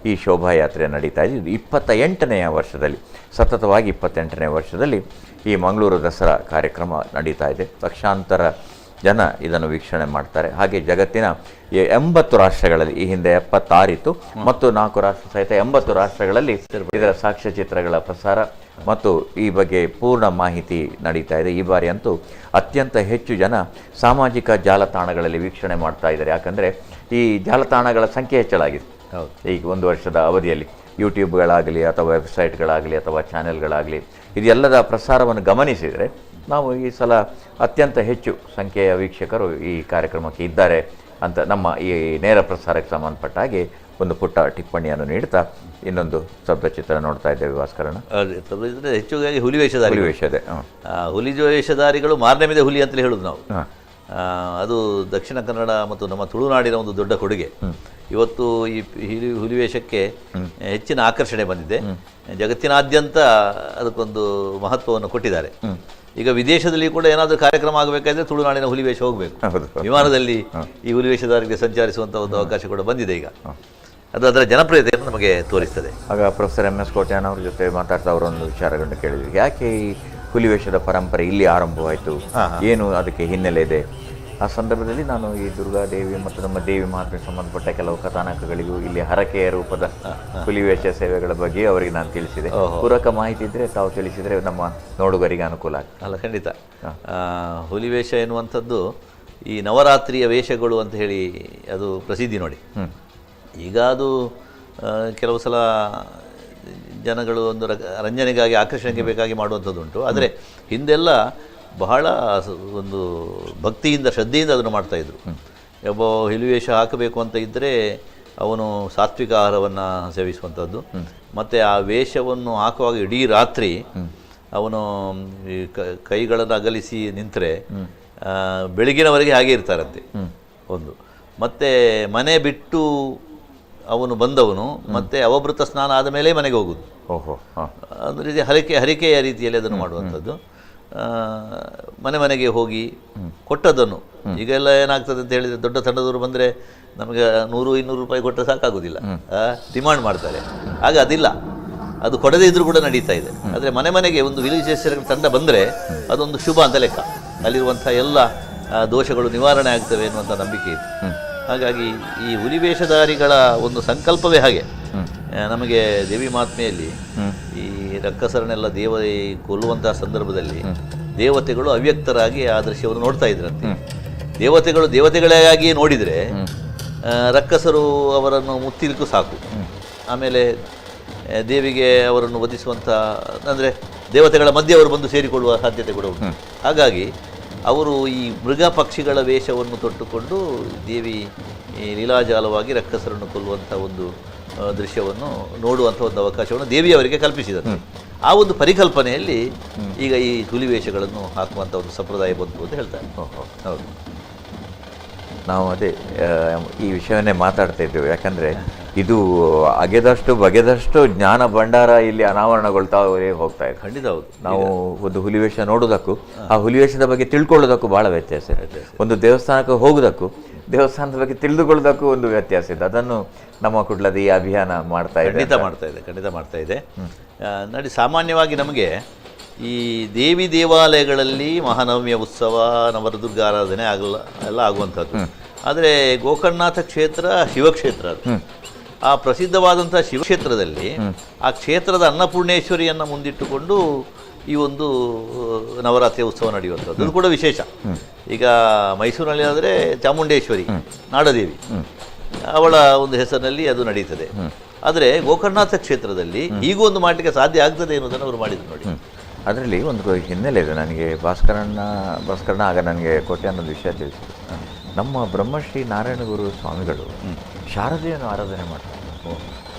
S9: ಈ ಶೋಭಾಯಾತ್ರೆ ನಡೀತಾ ಇದೆ. ಇದು 28ನೇ ವರ್ಷದಲ್ಲಿ, ಸತತವಾಗಿ 28ನೇ ವರ್ಷದಲ್ಲಿ ಈ ಮಂಗಳೂರು ದಸರಾ ಕಾರ್ಯಕ್ರಮ ನಡೀತಾ ಇದೆ. ಲಕ್ಷಾಂತರ ಜನ ಇದನ್ನು ವೀಕ್ಷಣೆ ಮಾಡ್ತಾರೆ. ಹಾಗೆ ಜಗತ್ತಿನ 80 ರಾಷ್ಟ್ರಗಳಲ್ಲಿ, ಈ ಹಿಂದೆ 76 ಇತ್ತು ಮತ್ತು 4 ರಾಷ್ಟ್ರ ಸಹಿತ 80 ರಾಷ್ಟ್ರಗಳಲ್ಲಿ ಇದರ ಸಾಕ್ಷ್ಯಚಿತ್ರಗಳ ಪ್ರಸಾರ ಮತ್ತು ಈ ಬಗ್ಗೆ ಪೂರ್ಣ ಮಾಹಿತಿ ನಡೀತಾ ಇದೆ. ಈ ಬಾರಿ ಅಂತೂ ಅತ್ಯಂತ ಹೆಚ್ಚು ಜನ ಸಾಮಾಜಿಕ ಜಾಲತಾಣಗಳಲ್ಲಿ ವೀಕ್ಷಣೆ ಮಾಡ್ತಾ ಇದ್ದಾರೆ. ಯಾಕಂದರೆ ಈ ಜಾಲತಾಣಗಳ ಸಂಖ್ಯೆ ಹೆಚ್ಚಳಾಗಿದೆ ಈಗ ಒಂದು ವರ್ಷದ ಅವಧಿಯಲ್ಲಿ. ಯೂಟ್ಯೂಬ್ಗಳಾಗಲಿ ಅಥವಾ ವೆಬ್ಸೈಟ್ಗಳಾಗಲಿ ಅಥವಾ ಚಾನೆಲ್ಗಳಾಗಲಿ ಇದೆಲ್ಲದ ಪ್ರಸಾರವನ್ನು ಗಮನಿಸಿದರೆ ನಾವು ಈ ಸಲ ಅತ್ಯಂತ ಹೆಚ್ಚು ಸಂಖ್ಯೆಯ ವೀಕ್ಷಕರು ಈ ಕಾರ್ಯಕ್ರಮಕ್ಕೆ ಇದ್ದಾರೆ ಅಂತ ನಮ್ಮ ಈ ನೇರ ಪ್ರಸಾರಕ್ಕೆ ಸಂಬಂಧಪಟ್ಟ ಹಾಗೆ ಒಂದು ಪುಟ್ಟ ಟಿಪ್ಪಣಿಯನ್ನು ನೀಡ್ತಾ ಇನ್ನೊಂದು ಸ್ತಬ್ಧಚಿತ್ರ ನೋಡ್ತಾ ಇದ್ದೇವೆ ಭಾಸ್ಕರಣ್ಣ.
S12: ಹೆಚ್ಚುಗಾಗಿ ಹುಲಿ ವೇಷಧಾರಿ, ಹುಲಿ ವೇಷಧಾರಿಗಳು ಮಾರನೇ ಮೇಲೆ ಹುಲಿ ಅಂತಲೇ ಹೇಳುದು ನಾವು. ಅದು ದಕ್ಷಿಣ ಕನ್ನಡ ಮತ್ತು ನಮ್ಮ ತುಳುನಾಡಿನ ಒಂದು ದೊಡ್ಡ ಕೊಡುಗೆ. ಇವತ್ತು ಈ ಹುಲಿ ವೇಷಕ್ಕೆ ಹೆಚ್ಚಿನ ಆಕರ್ಷಣೆ ಬಂದಿದೆ. ಜಗತ್ತಿನಾದ್ಯಂತ ಅದಕ್ಕೊಂದು ಮಹತ್ವವನ್ನು ಕೊಟ್ಟಿದ್ದಾರೆ. ಈಗ ವಿದೇಶದಲ್ಲಿ ಕೂಡ ಏನಾದರೂ ಕಾರ್ಯಕ್ರಮ ಆಗಬೇಕಾದ್ರೆ ತುಳುನಾಡಿನ ಹುಲಿವೇಷ ಹೋಗಬೇಕು. ವಿಮಾನದಲ್ಲಿ ಈ ಹುಲಿವೇಷಧಾರಿಗೆ ಸಂಚರಿಸುವಂಥ ಒಂದು ಅವಕಾಶ ಕೂಡ ಬಂದಿದೆ ಈಗ. ಅದು ಅದರ ಜನಪ್ರಿಯತೆಯನ್ನು ನಮಗೆ ತೋರಿಸ್ತದೆ.
S9: ಆಗ ಪ್ರೊಫೆಸರ್ ಎಂ ಎಸ್ ಕೋಟ್ಯಾನ್ ಅವ್ರ ಜೊತೆ ಮಾತಾಡ್ತಾ ಅವರೊಂದು ವಿಚಾರಗಳನ್ನು ಕೇಳಿದ್ವಿ. ಯಾಕೆ ಈ ಹುಲಿವೇಷದ ಪರಂಪರೆ ಇಲ್ಲಿ ಆರಂಭವಾಯಿತು, ಏನು ಅದಕ್ಕೆ ಹಿನ್ನೆಲೆ ಇದೆ? ಆ ಸಂದರ್ಭದಲ್ಲಿ ನಾನು ಈ ದುರ್ಗಾದೇವಿ ಮತ್ತು ನಮ್ಮ ದೇವಿ ಮಹಾತ್ಮೆ ಸಂಬಂಧಪಟ್ಟ ಕೆಲವು ಕಥಾನಕಗಳಿಗೂ ಇಲ್ಲಿ ಹರಕೆಯ ರೂಪದ ಹುಲಿವೇಷ ಸೇವೆಗಳ ಬಗ್ಗೆ ಅವರಿಗೆ ನಾನು ತಿಳಿಸಿದೆ. ಪೂರಕ ಮಾಹಿತಿ ಇದ್ದರೆ ತಾವು ತಿಳಿಸಿದರೆ ನಮ್ಮ ನೋಡುಗರಿಗೆ ಅನುಕೂಲ ಆಗ್ತದೆ.
S12: ಅಲ್ಲ, ಖಂಡಿತ. ಹುಲಿವೇಷ ಎನ್ನುವಂಥದ್ದು ಈ ನವರಾತ್ರಿಯ ವೇಷಗಳು ಅಂತ ಹೇಳಿ ಅದು ಪ್ರಸಿದ್ಧಿ ನೋಡಿ. ಈಗ ಅದು ಕೆಲವು ಸಲ ಜನಗಳು ಒಂದು ರಂಜನೆಗಾಗಿ ಆಕರ್ಷಣೆಗೆ ಬೇಕಾಗಿ ಮಾಡುವಂಥದ್ದುಂಟು. ಆದರೆ ಹಿಂದೆಲ್ಲ ಬಹಳ ಒಂದು ಭಕ್ತಿಯಿಂದ ಶ್ರದ್ಧೆಯಿಂದ ಅದನ್ನು ಮಾಡ್ತಾಯಿದ್ರು. ಒಬ್ಬ ಹುಲಿವೇಷ ಹಾಕಬೇಕು ಅಂತ ಇದ್ದರೆ ಅವನು ಸಾತ್ವಿಕ ಆಹಾರವನ್ನು ಸೇವಿಸುವಂಥದ್ದು, ಮತ್ತು ಆ ವೇಷವನ್ನು ಹಾಕುವಾಗ ಇಡೀ ರಾತ್ರಿ ಅವನು ಈ ಕೈಗಳನ್ನು ಅಗಲಿಸಿ ನಿಂತರೆ ಬೆಳಗಿನವರೆಗೆ ಹಾಗೆ ಇರ್ತಾರಂತೆ ಒಂದು. ಮತ್ತು ಮನೆ ಬಿಟ್ಟು ಅವನು ಬಂದವನು ಮತ್ತೆ ಅವಭೃತ ಸ್ನಾನ ಆದ ಮೇಲೆ ಮನೆಗೆ ಹೋಗುದು. ಒಂದು ರೀತಿ ಹರಿಕೆಯ ರೀತಿಯಲ್ಲಿ ಅದನ್ನು ಮಾಡುವಂಥದ್ದು. ಮನೆ ಮನೆಗೆ ಹೋಗಿ ಕೊಟ್ಟದ್ದನ್ನು ಈಗೆಲ್ಲ ಏನಾಗ್ತದೆ ಅಂತ ಹೇಳಿದರೆ, ದೊಡ್ಡ ತಂಡದವರು ಬಂದರೆ ನಮಗೆ 100-200 ರೂಪಾಯಿ ಕೊಟ್ಟರೆ ಸಾಕಾಗೋದಿಲ್ಲ, ಡಿಮಾಂಡ್ ಮಾಡ್ತಾರೆ. ಆಗ ಅದಿಲ್ಲ, ಅದು ಕೊಡದೇ ಇದ್ರೂ ಕೂಡ ನಡೀತಾ ಇದೆ. ಆದರೆ ಮನೆ ಮನೆಗೆ ಒಂದು ವಿಲೇಜ್ ತಂಡ ಬಂದರೆ ಅದೊಂದು ಶುಭ ಅಂತ ಲೆಕ್ಕ. ಅಲ್ಲಿರುವಂಥ ಎಲ್ಲ ದೋಷಗಳು ನಿವಾರಣೆ ಆಗ್ತವೆ ಎನ್ನುವಂಥ ನಂಬಿಕೆ ಇತ್ತು. ಹಾಗಾಗಿ ಈ ಹುಲಿವೇಷಧಾರಿಗಳ ಒಂದು ಸಂಕಲ್ಪವೇ ಹಾಗೆ. ನಮಗೆ ದೇವಿ ಮಹಾತ್ಮೆಯಲ್ಲಿ ಈ ರಕ್ಕಸರನ್ನೆಲ್ಲ ದೇವ ಕೊಲ್ಲುವಂತಹ ಸಂದರ್ಭದಲ್ಲಿ ದೇವತೆಗಳು ಅವ್ಯಕ್ತರಾಗಿ ಆ ದೃಶ್ಯವನ್ನು ನೋಡ್ತಾ ಇದ್ರಂತೆ. ದೇವತೆಗಳು ದೇವತೆಗಳಾಗಿಯೇ ನೋಡಿದರೆ ರಕ್ಕಸರು ಅವರನ್ನು ಮುತ್ತಿಲಿಕ್ಕೂ ಸಾಕು. ಆಮೇಲೆ ದೇವಿಗೆ ಅವರನ್ನು ವಧಿಸುವಂಥ, ಅಂದರೆ ದೇವತೆಗಳ ಮಧ್ಯೆ ಅವರು ಬಂದು ಸೇರಿಕೊಳ್ಳುವ ಸಾಧ್ಯತೆ ಕೂಡ ಉಂಟು. ಹಾಗಾಗಿ ಅವರು ಈ ಮೃಗ ಪಕ್ಷಿಗಳ ವೇಷವನ್ನು ತೊಟ್ಟುಕೊಂಡು ದೇವಿ ಲೀಲಾಜಾಲವಾಗಿ ರಕ್ಕಸರನ್ನು ಕೊಲ್ಲುವಂಥ ಒಂದು ದೃಶ್ಯವನ್ನು ನೋಡುವಂಥ ಒಂದು ಅವಕಾಶವನ್ನು ದೇವಿಯವರಿಗೆ ಕಲ್ಪಿಸಿದರು. ಆ ಒಂದು ಪರಿಕಲ್ಪನೆಯಲ್ಲಿ ಈಗ ಈ ಹುಲಿ ವೇಷಗಳನ್ನು ಹಾಕುವಂಥ ಒಂದು ಸಂಪ್ರದಾಯ ಬಂತು ಅಂತ ಹೇಳ್ತಾರೆ. ಹೌದು,
S9: ನಾವು ಅದೇ ಈ ವಿಷಯವನ್ನೇ ಮಾತಾಡ್ತಾ ಇದ್ದೇವೆ. ಯಾಕಂದರೆ ಇದು ಅಗೆದಷ್ಟು ಬಗೆದಷ್ಟು ಜ್ಞಾನ ಭಂಡಾರ ಇಲ್ಲಿ ಅನಾವರಣಗೊಳ್ತಾ ಹೋಗ್ತಾ ಇದೆ.
S12: ಖಂಡಿತ ಹೌದು.
S9: ನಾವು ಒಂದು ಹುಲಿವೇಷ ನೋಡೋದಕ್ಕೂ ಆ ಹುಲಿವೇಷದ ಬಗ್ಗೆ ತಿಳ್ಕೊಳ್ಳೋದಕ್ಕೂ ಭಾಳ ವ್ಯತ್ಯಾಸ ಇದೆ. ಒಂದು ದೇವಸ್ಥಾನಕ್ಕೆ ಹೋಗೋದಕ್ಕೂ ದೇವಸ್ಥಾನದ ಬಗ್ಗೆ ತಿಳಿದುಕೊಳ್ಳೋದಕ್ಕೂ ಒಂದು ವ್ಯತ್ಯಾಸ ಇದೆ. ಅದನ್ನು ನಮ್ಮ ಕುಡ್ಲದ ಈ ಅಭಿಯಾನ ಮಾಡ್ತಾ ಇದೆ.
S12: ಖಂಡಿತ ಮಾಡ್ತಾ ಇದೆ, ಖಂಡಿತ ಮಾಡ್ತಾ ಇದೆ. ನೋಡಿ, ಸಾಮಾನ್ಯವಾಗಿ ನಮಗೆ ಈ ದೇವಿ ದೇವಾಲಯಗಳಲ್ಲಿ ಮಹಾನವಮಿಯ ಉತ್ಸವ, ನವದುರ್ಗ ಆರಾಧನೆ ಆಗಲ್ಲ ಎಲ್ಲ ಆಗುವಂಥದ್ದು. ಆದರೆ ಗೋಕರ್ಣನಾಥ ಕ್ಷೇತ್ರ ಶಿವಕ್ಷೇತ್ರ, ಅದು ಆ ಪ್ರಸಿದ್ಧವಾದಂಥ ಶಿವಕ್ಷೇತ್ರದಲ್ಲಿ ಆ ಕ್ಷೇತ್ರದ ಅನ್ನಪೂರ್ಣೇಶ್ವರಿಯನ್ನು ಮುಂದಿಟ್ಟುಕೊಂಡು ಈ ಒಂದು ನವರಾತ್ರಿಯ ಉತ್ಸವ ನಡೆಯುವಂಥದ್ದು, ಅದು ಕೂಡ ವಿಶೇಷ. ಈಗ ಮೈಸೂರಿನಲ್ಲಿ ಆದರೆ ಚಾಮುಂಡೇಶ್ವರಿ ನಾಡದೇವಿ, ಅವಳ ಒಂದು ಹೆಸರಿನಲ್ಲಿ ಅದು ನಡೀತದೆ. ಆದರೆ ಗೋಕರ್ಣನಾಥ ಕ್ಷೇತ್ರದಲ್ಲಿ ಈಗೂ ಒಂದು ಮಾಡಲಿಕ್ಕೆ ಸಾಧ್ಯ ಆಗ್ತದೆ ಎನ್ನುವುದನ್ನು ಅವರು ಮಾಡಿದ್ರು ನೋಡಿ.
S9: ಅದರಲ್ಲಿ ಒಂದು ಹಿನ್ನೆಲೆ ಇದೆ. ನನಗೆ ಭಾಸ್ಕರಣ್ಣ ಆಗ ನನಗೆ ಕೋಟೆ ಅನ್ನೋದು ವಿಷಯ ತಿಳಿಸಿದ್ರು. ನಮ್ಮ ಬ್ರಹ್ಮಶ್ರೀ ನಾರಾಯಣಗುರು ಸ್ವಾಮಿಗಳು ಶಾರದೆಯನ್ನು ಆರಾಧನೆ ಮಾಡ್ತಾರೆ,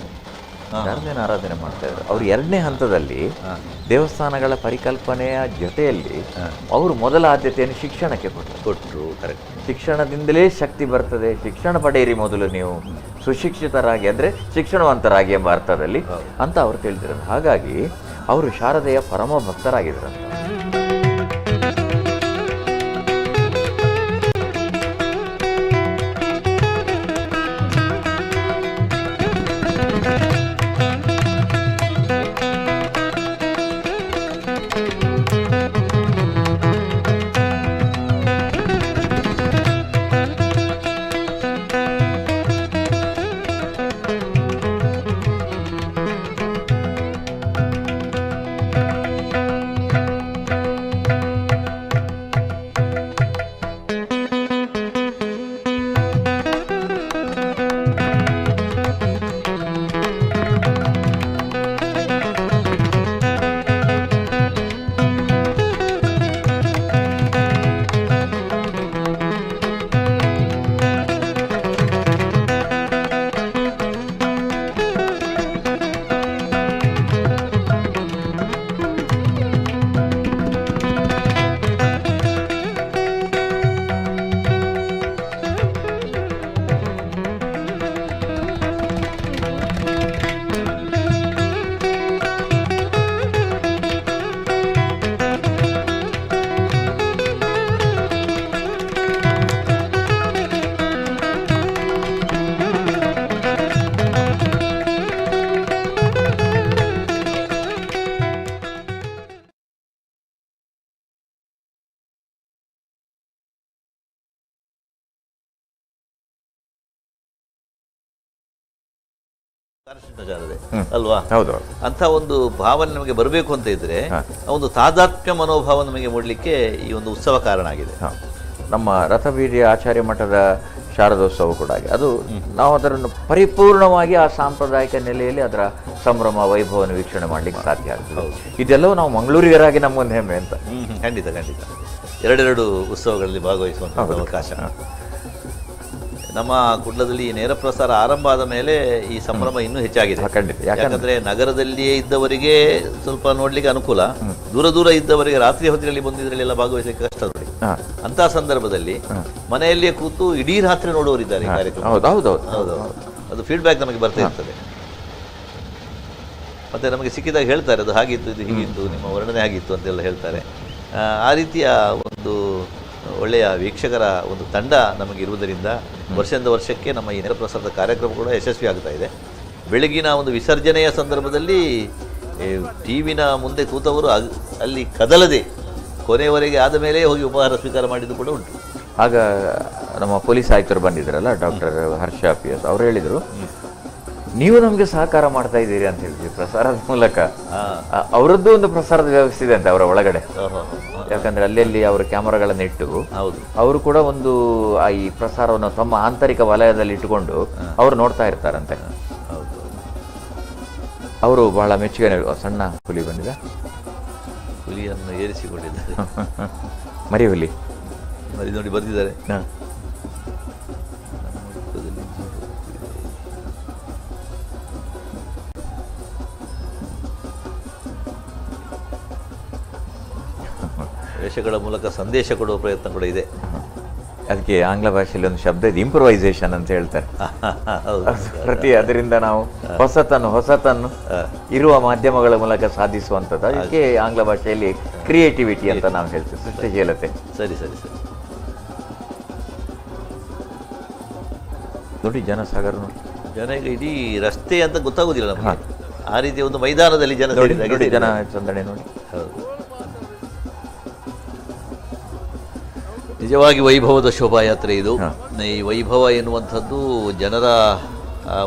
S9: ಶಾರದೆಯನ್ನು ಆರಾಧನೆ ಮಾಡ್ತಾಯಿದ್ರು. ಅವರು ಎರಡನೇ ಹಂತದಲ್ಲಿ ದೇವಸ್ಥಾನಗಳ ಪರಿಕಲ್ಪನೆಯ ಜೊತೆಯಲ್ಲಿ ಅವರು ಮೊದಲ ಆದ್ಯತೆಯನ್ನು ಶಿಕ್ಷಣಕ್ಕೆ ಕೊಟ್ಟರು.
S12: ಕರೆಕ್ಟ್.
S9: ಶಿಕ್ಷಣದಿಂದಲೇ ಶಕ್ತಿ ಬರ್ತದೆ, ಶಿಕ್ಷಣ ಪಡೆಯಿರಿ ಮೊದಲು, ನೀವು ಸುಶಿಕ್ಷಿತರಾಗಿ, ಅಂದರೆ ಶಿಕ್ಷಣವಂತರಾಗಿ ಎಂಬ ಅರ್ಥದಲ್ಲಿ ಅಂತ ಅವರು ತಿಳಿದಿರೋದು. ಹಾಗಾಗಿ ಅವರು ಶಾರದೆಯ ಪರಮ ಭಕ್ತರಾಗಿದ್ದರಂತ.
S12: ಅಲ್ವಾ?
S9: ಹೌದು.
S12: ಅಂತ ಒಂದು ಭಾವನೆ ನಮಗೆ ಬರಬೇಕು ಅಂತ ಇದ್ರೆ ಒಂದು ತಾದಾತ್ಮ್ಯ ಮನೋಭಾವ ನಮಗೆ ಮೂಡಲಿಕ್ಕೆ ಈ ಒಂದು ಉತ್ಸವ ಕಾರಣ ಆಗಿದೆ.
S9: ನಮ್ಮ ರಥಬೀದಿಯ ಆಚಾರ್ಯ ಮಠದ ಶಾರದೋತ್ಸವ ಕೂಡ ಆಗಿದೆ. ಅದು ನಾವು ಅದನ್ನು ಪರಿಪೂರ್ಣವಾಗಿ ಆ ಸಾಂಪ್ರದಾಯಿಕ ನೆಲೆಯಲ್ಲಿ ಅದರ ಸಂಭ್ರಮ ವೈಭವವನ್ನು ವೀಕ್ಷಣೆ ಮಾಡಲಿಕ್ಕೆ ಸಾಧ್ಯ ಆಗ್ತದೆ. ಇದೆಲ್ಲವೂ ನಾವು ಮಂಗಳೂರಿಗರಾಗಿ ನಮಗೊಂದು ಹೆಮ್ಮೆ ಅಂತ.
S12: ಖಂಡಿತ ಖಂಡಿತ. ಎರಡೆರಡು ಉತ್ಸವಗಳಲ್ಲಿ ಭಾಗವಹಿಸುವಂಥ ಅವಕಾಶ ನಮ್ಮ ಕುಡ್ಲದಲ್ಲಿ ನೇರ ಪ್ರಸಾರ ಆರಂಭ ಆದ ಮೇಲೆ ಈ ಸಂಭ್ರಮ ಇನ್ನೂ ಹೆಚ್ಚಾಗಿದೆ. ಯಾಕಂದ್ರೆ ನಗರದಲ್ಲಿಯೇ ಇದ್ದವರಿಗೆ ಸ್ವಲ್ಪ ನೋಡ್ಲಿಕ್ಕೆ ಅನುಕೂಲ, ದೂರ ದೂರ ಇದ್ದವರಿಗೆ ರಾತ್ರಿ ಹೊತ್ತಿನಲ್ಲಿ ಬಂದಿದ್ರಲ್ಲೆಲ್ಲ ಭಾಗವಹಿಸಲಿಕ್ಕೆ ಕಷ್ಟ ನೋಡಿ. ಅಂತಹ ಸಂದರ್ಭದಲ್ಲಿ ಮನೆಯಲ್ಲಿಯೇ ಕೂತು ಇಡೀ ರಾತ್ರಿ ನೋಡುವವರಿದ್ದಾರೆ ಈ ಕಾರ್ಯಕ್ರಮ. ಹೌದು, ಅದು ಫೀಡ್ಬ್ಯಾಕ್ ನಮಗೆ ಬರ್ತಾ ಇರ್ತದೆ. ಮತ್ತೆ ನಮಗೆ ಸಿಕ್ಕಿದಾಗ ಹೇಳ್ತಾರೆ ಅದು ಹಾಗಿತ್ತು, ಇದು ಹೀಗಿತ್ತು, ನಿಮ್ಮ ವರ್ಣನೆ ಆಗಿತ್ತು ಅಂತೆಲ್ಲ ಹೇಳ್ತಾರೆ. ಆ ರೀತಿಯ ಒಂದು ಒಳ್ಳೆಯ ವೀಕ್ಷಕರ ಒಂದು ತಂಡ ನಮಗೆ ಇರುವುದರಿಂದ ವರ್ಷದಿಂದ ವರ್ಷಕ್ಕೆ ನಮ್ಮ ಈ ನೇರಪ್ರಸಾರದ ಕಾರ್ಯಕ್ರಮ ಕೂಡ ಯಶಸ್ವಿ ಆಗ್ತಾ ಇದೆ. ಬೆಳಗಿನ ಒಂದು ವಿಸರ್ಜನೆಯ ಸಂದರ್ಭದಲ್ಲಿ ಟಿ ವಿನ ಮುಂದೆ ಕೂತವರು ಅಲ್ಲಿ ಕದಲದೆ ಕೊನೆಯವರೆಗೆ ಆದ ಮೇಲೆ ಹೋಗಿ ಉಪಹಾರ ಸ್ವೀಕಾರ ಮಾಡಿದ್ದು ಕೂಡ ಉಂಟು.
S9: ಆಗ ನಮ್ಮ ಪೊಲೀಸ್ ಆಯುಕ್ತರು ಬಂದಿದ್ರಲ್ಲ, ಡಾಕ್ಟರ್ ಹರ್ಷ ಪಿ ಎಸ್ ಅವರು ಹೇಳಿದರು, ನೀವು ನಮಗೆ ಸಹಕಾರ ಮಾಡ್ತಾ ಇದ್ದೀರಿ ಅಂತ ಹೇಳಿದ್ವಿ ಪ್ರಸಾರದ ಮೂಲಕ. ಅವರದ್ದು ಒಂದು ಪ್ರಸಾರದ ವ್ಯವಸ್ಥೆ ಇದೆ ಅಂತ ಅವರ ಒಳಗಡೆ, ಯಾಕಂದ್ರೆ ಅಲ್ಲೆಲ್ಲಿ ಅವರ ಕ್ಯಾಮರಾಗಳನ್ನು ಇಟ್ಟು ಅವರು ಕೂಡ ಒಂದು ಈ ಪ್ರಸಾರವನ್ನು ತಮ್ಮ ಆಂತರಿಕ ವಲಯದಲ್ಲಿ ಇಟ್ಟುಕೊಂಡು ಅವರು ನೋಡ್ತಾ ಇರ್ತಾರಂತೆ. ಅವರು ಬಹಳ ಮೆಚ್ಚುಗೆ. ಸಣ್ಣ ಹುಲಿ ಬಂದಿದೆ,
S12: ಹುಲಿಯನ್ನು ಏರಿಸಿಕೊಂಡಿದ್ದಾರೆ,
S9: ಮರಿ ಹುಲಿ.
S12: ಅಲ್ಲಿ ನೋಡಿ ಬರೆದಿದ್ದಾರೆ. ವೇಷಗಳ ಮೂಲಕ ಸಂದೇಶ ಕೊಡುವ ಪ್ರಯತ್ನ ಕೂಡ ಇದೆ.
S9: ಅದಕ್ಕೆ ಆಂಗ್ಲ ಭಾಷೆಯಲ್ಲಿ ಒಂದು ಶಬ್ದ ಇದೆ, ಇಂಪ್ರೊವೈಸೇಷನ್ ಅಂತ ಹೇಳ್ತಾರೆ. ಪ್ರತಿ ಅದರಿಂದ ನಾವು ಹೊಸತನ್ನು ಇರುವ ಮಾಧ್ಯಮಗಳ ಮೂಲಕ ಸಾಧಿಸುವಂಥದ್ದು. ಅದಕ್ಕೆ ಆಂಗ್ಲ ಭಾಷೆಯಲ್ಲಿ ಕ್ರಿಯೇಟಿವಿಟಿ ಅಂತ ನಾವು ಹೇಳ್ತೀವಿ, ಸೃಷ್ಟಿಶೀಲತೆ.
S12: ಸರಿ ಸರಿ ಸರಿ.
S9: ನೋಡಿ ಜನಸಾಗರ, ನೋಡಿ
S12: ಜನ ಈಗ ಇಡೀ ರಸ್ತೆ ಅಂತ ಗೊತ್ತಾಗೋದಿಲ್ಲ ನಮಗೆ, ಆ ರೀತಿ ಒಂದು ಮೈದಾನದಲ್ಲಿ ಜನ
S9: ನೋಡಿ, ಜನ ಸಂದಣಿ ನೋಡಿ.
S12: ಹೌದು, ನಿಜವಾಗಿ ವೈಭವದ ಶೋಭಾಯಾತ್ರೆ ಇದು. ಈ ವೈಭವ ಎನ್ನುವಂಥದ್ದು ಜನರ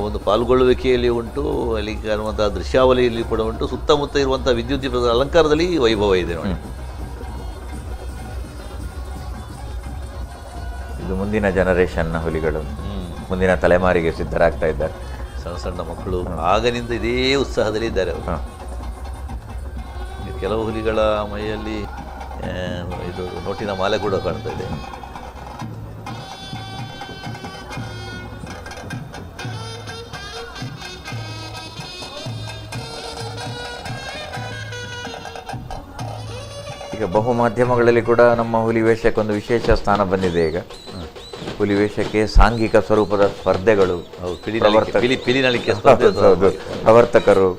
S12: ಒಂದು ಪಾಲ್ಗೊಳ್ಳುವಿಕೆಯಲ್ಲಿ ಉಂಟು, ಅಲ್ಲಿ ಕಾಣುವಂಥ ದೃಶ್ಯಾವಳಿಯಲ್ಲಿ ಕೂಡ ಉಂಟು, ಸುತ್ತಮುತ್ತ ಇರುವಂಥ ವಿದ್ಯುತ್ ದೀಪದ ಅಲಂಕಾರದಲ್ಲಿ ವೈಭವ ಇದೆ ನೋಡಿ.
S9: ಇದು ಮುಂದಿನ ಜನರೇಷನ್ನ ಹುಲಿಗಳು, ಮುಂದಿನ ತಲೆಮಾರಿಗೆ ಸಿದ್ಧರಾಗ್ತಾ ಇದ್ದಾರೆ.
S12: ಸಣ್ಣ ಸಣ್ಣ ಮಕ್ಕಳು ಆಗನಿಂದ ಇದೇ ಉತ್ಸಾಹದಲ್ಲಿ ಇದ್ದಾರೆ ಅವರು. ಕೆಲವು ಹುಲಿಗಳ ಮೈಯಲ್ಲಿ ಇದು ನೋಟಿನ ಮಾಲೆ ಕೂಡ ಕಾಣ್ತಾ ಇದೆ.
S9: ಈಗ ಬಹು ಮಾಧ್ಯಮಗಳಲ್ಲಿ ಕೂಡ ನಮ್ಮ ಹುಲಿ ವೇಷಕ್ಕೊಂದು ವಿಶೇಷ ಸ್ಥಾನ ಬಂದಿದೆ. ಈಗ ಹುಲಿ ವೇಷಕ್ಕೆ ಸಾಂಘಿಕ ಸ್ವರೂಪದ ಸ್ಪರ್ಧೆಗಳು, ಪ್ರವರ್ತಕರು,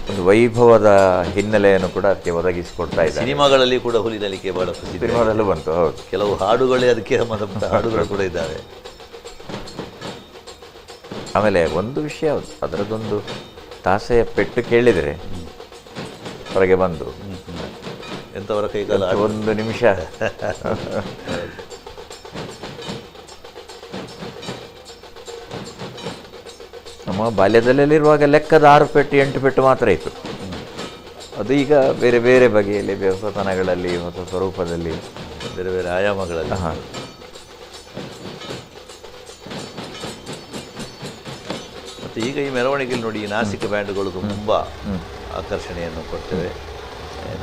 S9: ಒಂದು ವೈಭವದ ಹಿನ್ನೆಲೆಯನ್ನು ಕೂಡ ಅದಕ್ಕೆ ಒದಗಿಸಿಕೊಡ್ತಾ ಇದ್ದಾರೆ.
S12: ಸಿನಿಮಾಗಳಲ್ಲಿ ಕೂಡ ಹುಲಿ ನಲಿಕೆ ಬಹಳ ಪ್ರಸಿದ್ಧ,
S9: ಸಿನಿಮಾದಲ್ಲೂ ಬಂತು. ಹೌದು,
S12: ಕೆಲವು ಹಾಡುಗಳೇ ಅದಕ್ಕೆ ಸಂಬಂಧಪಟ್ಟ ಹಾಡುಗಳು ಕೂಡ ಇದ್ದಾವೆ.
S9: ಆಮೇಲೆ ಒಂದು ವಿಷಯ, ಅದರದೊಂದು ತಾಸೆಯ ಪೆಟ್ಟು ಕೇಳಿದರೆ ಹೊರಗೆ ಬಂದು
S12: ಎಂಥವರ ಕೈಕಾಲ
S9: ಒಂದು ನಿಮಿಷ ನಮ್ಮ ಬಾಲ್ಯದಲ್ಲಿರುವಾಗ ಲೆಕ್ಕದ 6 ಪೆಟ್ಟು 8 ಪೆಟ್ಟು ಮಾತ್ರ ಇತ್ತು. ಅದು ಈಗ ಬೇರೆ ಬೇರೆ ಬಗೆಯಲ್ಲಿ, ಹೊಸತನಗಳಲ್ಲಿ, ಹೊಸ ಸ್ವರೂಪದಲ್ಲಿ,
S12: ಬೇರೆ ಬೇರೆ ಆಯಾಮಗಳಲ್ಲಿ. ಮತ್ತು ಈಗ ಈ ಮೆರವಣಿಗೆಯಲ್ಲಿ ನೋಡಿ, ಈ ನಾಸಿಕ ಬ್ಯಾಂಡ್ಗಳು ತುಂಬ ಆಕರ್ಷಣೆಯನ್ನು ಕೊಡ್ತೇವೆ.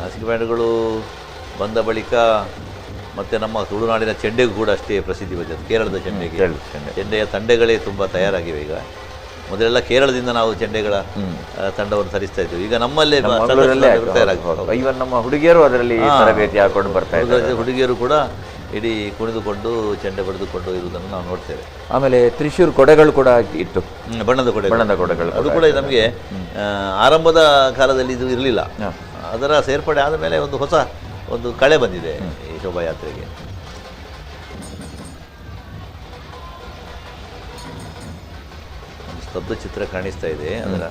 S12: ನಾಸಿಕ ಬ್ಯಾಂಡ್ಗಳು ಬಂದ ಬಳಿಕ ಮತ್ತು ನಮ್ಮ ತುಳುನಾಡಿನ ಚೆಂಡೆಗೂ ಕೂಡ ಅಷ್ಟೇ ಪ್ರಸಿದ್ಧಿ ಬಂದಿದೆ. ಕೇರಳದ ಚೆಂಡೆಗೆ, ಚೆಂಡೆಯ ತಂಡೆಗಳೇ ತುಂಬ ತಯಾರಾಗಿವೆ ಈಗ. ಮೊದಲೆಲ್ಲ ಕೇರಳದಿಂದ ನಾವು ಚೆಂಡೆಗಳ ತಂಡವನ್ನು ತರಿಸ್ತಾ ಇದ್ವಿ, ಈಗ ನಮ್ಮಲ್ಲೇ
S9: ತಯಾರಾಗ್ತದೆ. ನಮ್ಮ ಹುಡುಗಿಯರು ಅದರಲ್ಲಿ ತರಬೇತಿ ಹಾಕೊಂಡು ಬರ್ತಾ ಇದ್ದಾರೆ.
S12: ಹುಡುಗಿಯರು ಕೂಡ ಇಡೀ ಕುಣಿದುಕೊಂಡು ಚೆಂಡೆ ಬಡಿದುಕೊಂಡು ಇರುವುದನ್ನು ನಾವು ನೋಡ್ತೇವೆ.
S9: ಆಮೇಲೆ ತ್ರಿಶೂರ್ ಕೊಡೆಗಳು ಕೂಡ ಇತ್ತು,
S12: ಬಣ್ಣದ ಕೊಡೆ,
S9: ಬಣ್ಣದ ಕೊಡೆಗಳು.
S12: ಅದು ಕೂಡ ನಮಗೆ ಆರಂಭದ ಕಾಲದಲ್ಲಿ ಇದು ಇರಲಿಲ್ಲ. ಅದರ ಸೇರ್ಪಡೆ ಆದ ಮೇಲೆ ಒಂದು ಹೊಸ ಒಂದು ಕಳೆ ಬಂದಿದೆ ಈ ಶೋಭಾಯಾತ್ರೆಗೆ. ಸ್ತಬ್ಧ ಚಿತ್ರ ಕಾಣಿಸ್ತಾ ಇದೆ, ಅದರ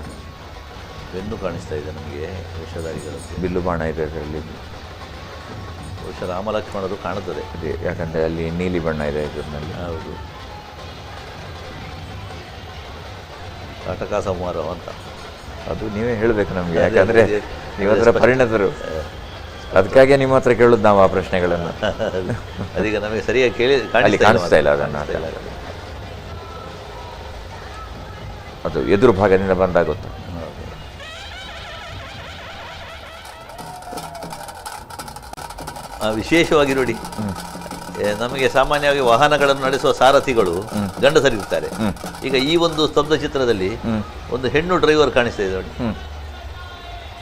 S12: ಬೆನ್ನು ಕಾಣಿಸ್ತಾ ಇದೆ ನಮಗೆ. ವೇಷಧಾರಿಗಳದ್ದು
S9: ಬಿಲ್ಲು ಬಾಣ ಇದೆ ಅದರಲ್ಲಿ,
S12: ಬಹುಶಃ ರಾಮಲಕ್ಷ್ಮಣರು ಕಾಣುತ್ತದೆ,
S9: ಯಾಕಂದರೆ ಅಲ್ಲಿ ನೀಲಿ ಬಣ್ಣ ಇದೆ ಇದರಲ್ಲಿ.
S12: ಹೌದು, ನಾಟಕ ಸಂಹಾರ ಅಂತ
S9: ಅದು ನೀವೇ ಹೇಳಬೇಕು ನಮಗೆ, ಯಾಕಂದರೆ ನೀವು ಅದರ ಪರಿಣತರು. ಅದಕ್ಕಾಗಿ ನಿಮ್ಮ ಹತ್ರ ಕೇಳೋದು ನಾವು ಆ ಪ್ರಶ್ನೆಗಳನ್ನು.
S12: ಅದೀಗ ನಮಗೆ ಸರಿಯಾಗಿ ಕೇಳಿ
S9: ಕಾಣಿಸ್ತಾ ಇಲ್ಲ ಅದನ್ನು. ಅದು ಎದುರು ಭಾಗದಿಂದ ಬಂದಾಗ ಗೊತ್ತು.
S12: ವಿಶೇಷವಾಗಿ ನೋಡಿ, ನಮಗೆ ಸಾಮಾನ್ಯವಾಗಿ ವಾಹನಗಳನ್ನು ನಡೆಸುವ ಸಾರಥಿಗಳು ಗಂಡಸರಿರ್ತಾರೆ. ಈಗ ಈ ಒಂದು ಸ್ತಬ್ಧ ಚಿತ್ರದಲ್ಲಿ ಒಂದು ಹೆಣ್ಣು ಡ್ರೈವರ್ ಕಾಣಿಸ್ತಾ ಇದೆ ನೋಡಿ,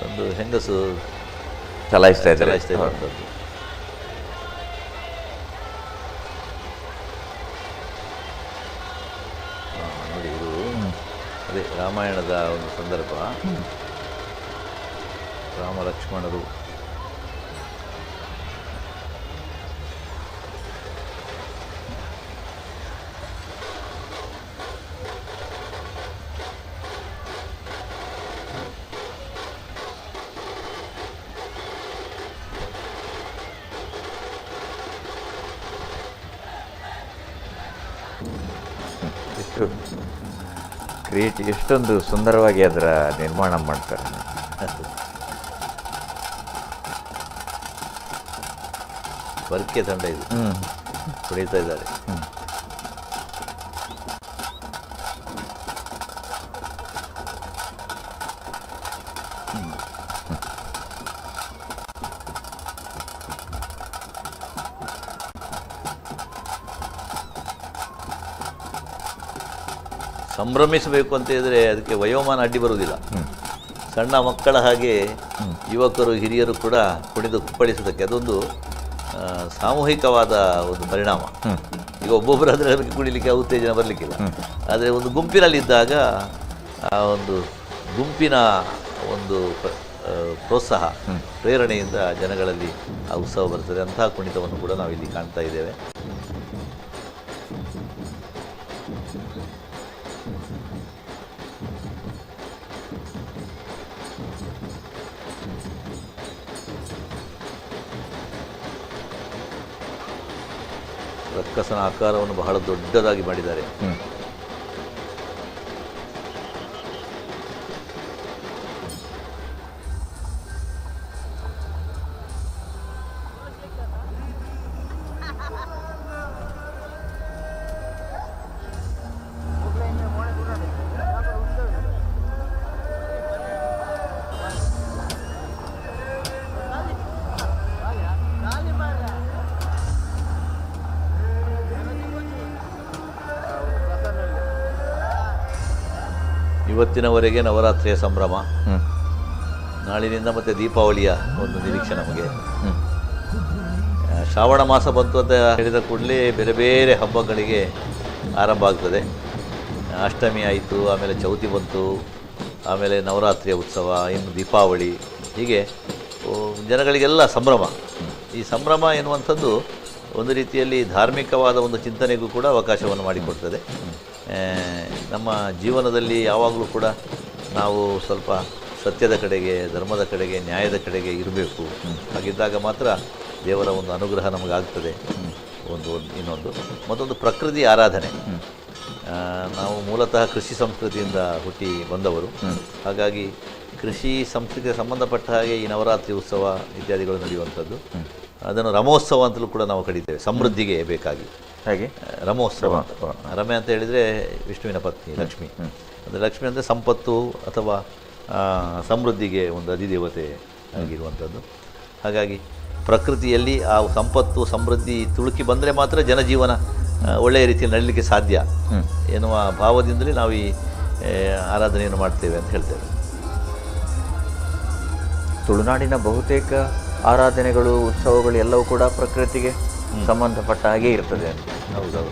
S12: ಒಂದು ಹೆಂಗಸು
S9: ಚಲಾಯಿಸ್ತಾ ಇದ್ದಾರೆ.
S12: ನೋಡಿ, ಇದು ಅದೇ ರಾಮಾಯಣದ ಒಂದು ಸಂದರ್ಭ. ರಾಮ ಲಕ್ಷ್ಮಣರು
S9: ಎಷ್ಟು ಕ್ರಿಯೇಟಿವ್, ಎಷ್ಟೊಂದು ಸುಂದರವಾಗಿ ಅದರ ನಿರ್ಮಾಣ ಮಾಡ್ತಾರೆ.
S12: ವರ್ಕೆ ತಂಡ ಇದು ಕುಣಿತಾ ಇದ್ದಾರೆ. ಸಂಭ್ರಮಿಸಬೇಕು ಅಂತ ಹೇಳಿದರೆ ಅದಕ್ಕೆ ವಯೋಮಾನ ಅಡ್ಡಿ ಬರುವುದಿಲ್ಲ. ಸಣ್ಣ ಮಕ್ಕಳ ಹಾಗೆ ಯುವಕರು ಹಿರಿಯರು ಕೂಡ ಕುಣಿದು ಕುಪ್ಪಳಿಸೋದಕ್ಕೆ ಅದೊಂದು ಸಾಮೂಹಿಕವಾದ ಒಂದು ಪರಿಣಾಮ. ಈಗ ಒಬ್ಬೊಬ್ಬರಾದರೆ ಅದಕ್ಕೆ ಕುಣಿಲಿಕ್ಕೆ ಉತ್ತೇಜನ ಬರಲಿಕ್ಕಿಲ್ಲ, ಆದರೆ ಒಂದು ಗುಂಪಿನಲ್ಲಿದ್ದಾಗ ಆ ಒಂದು ಗುಂಪಿನ ಒಂದು ಪ್ರೋತ್ಸಾಹ ಪ್ರೇರಣೆಯಿಂದ ಜನಗಳಲ್ಲಿ ಆ ಉತ್ಸವ ಬರ್ತದೆ. ಅಂತಹ ಕುಣಿತವನ್ನು ಕೂಡ ನಾವಿಲ್ಲಿ ಕಾಣ್ತಾ ಇದ್ದೇವೆ. ರಕ್ಕಸನ ಆಕಾರವನ್ನು ಬಹಳ ದೊಡ್ಡದಾಗಿ ಮಾಡಿದ್ದಾರೆ. ಇವತ್ತಿನವರೆಗೆ ನವರಾತ್ರಿಯ ಸಂಭ್ರಮ, ನಾಳಿನಿಂದ ಮತ್ತೆ ದೀಪಾವಳಿಯ ಒಂದು ನಿರೀಕ್ಷೆ ನಮಗೆ. ಶ್ರಾವಣ ಮಾಸ ಬಂತು ಅಂತ ಹೇಳಿದ ಕೂಡಲೇ ಬೇರೆ ಬೇರೆ ಹಬ್ಬಗಳಿಗೆ ಆರಂಭ ಆಗ್ತದೆ. ಅಷ್ಟಮಿ ಆಯಿತು, ಆಮೇಲೆ ಚೌತಿ ಬಂತು, ಆಮೇಲೆ ನವರಾತ್ರಿಯ ಉತ್ಸವ, ಇನ್ನು ದೀಪಾವಳಿ, ಹೀಗೆ ಜನಗಳಿಗೆಲ್ಲ ಸಂಭ್ರಮ. ಈ ಸಂಭ್ರಮ ಎನ್ನುವಂಥದ್ದು ಒಂದು ರೀತಿಯಲ್ಲಿ ಧಾರ್ಮಿಕವಾದ ಒಂದು ಚಿಂತನೆಗೂ ಕೂಡ ಅವಕಾಶವನ್ನು ಮಾಡಿಕೊಡ್ತದೆ. ನಮ್ಮ ಜೀವನದಲ್ಲಿ ಯಾವಾಗಲೂ ಕೂಡ ನಾವು ಸ್ವಲ್ಪ ಸತ್ಯದ ಕಡೆಗೆ, ಧರ್ಮದ ಕಡೆಗೆ, ನ್ಯಾಯದ ಕಡೆಗೆ ಇರಬೇಕು. ಹಾಗಿದ್ದಾಗ ಮಾತ್ರ ದೇವರ ಒಂದು ಅನುಗ್ರಹ ನಮಗಾಗ್ತದೆ. ಒಂದು ಇನ್ನೊಂದು ಮತ್ತೊಂದು ಪ್ರಕೃತಿ ಆರಾಧನೆ. ನಾವು ಮೂಲತಃ ಕೃಷಿ ಸಂಸ್ಕೃತಿಯಿಂದ ಹುಟ್ಟಿ ಬಂದವರು. ಹಾಗಾಗಿ ಕೃಷಿ ಸಂಸ್ಕೃತಿಗೆ ಸಂಬಂಧಪಟ್ಟ ಹಾಗೆ ಈ ನವರಾತ್ರಿ ಉತ್ಸವ ಇತ್ಯಾದಿಗಳು ನಡೆಯುವಂಥದ್ದು. ಅದನ್ನು ರಮೋತ್ಸವ ಅಂತಲೂ ಕೂಡ ನಾವು ಕರೀತೇವೆ, ಸಮೃದ್ಧಿಗೆ ಬೇಕಾಗಿ.
S9: ಹಾಗೆ
S12: ರಮೋತ್ಸವ ಅಂತ. ರಮೆ ಅಂತ ಹೇಳಿದರೆ ವಿಷ್ಣುವಿನ ಪತ್ನಿ ಲಕ್ಷ್ಮಿ. ಅಂದರೆ ಲಕ್ಷ್ಮಿ ಅಂದರೆ ಸಂಪತ್ತು ಅಥವಾ ಸಮೃದ್ಧಿಗೆ ಒಂದು ಅಧಿದೇವತೆ ಆಗಿರುವಂಥದ್ದು. ಹಾಗಾಗಿ ಪ್ರಕೃತಿಯಲ್ಲಿ ಆ ಸಂಪತ್ತು ಸಮೃದ್ಧಿ ತುಳುಕಿ ಬಂದರೆ ಮಾತ್ರ ಜನಜೀವನ ಒಳ್ಳೆಯ ರೀತಿಯಲ್ಲಿ ನಡೀಲಿಕ್ಕೆ ಸಾಧ್ಯ ಎನ್ನುವ ಭಾವದಿಂದಲೇ ನಾವು ಈ ಆರಾಧನೆಯನ್ನು ಮಾಡ್ತೇವೆ ಅಂತ ಹೇಳ್ತೇವೆ.
S9: ತುಳುನಾಡಿನ ಬಹುತೇಕ ಆರಾಧನೆಗಳು, ಉತ್ಸವಗಳು ಎಲ್ಲವೂ ಕೂಡ ಪ್ರಕೃತಿಗೆ ಸಂಬಂಧಪಟ್ಟ ಹಾಗೆ ಇರ್ತದೆ ಅಂತ.
S12: ಹೌದೌದು,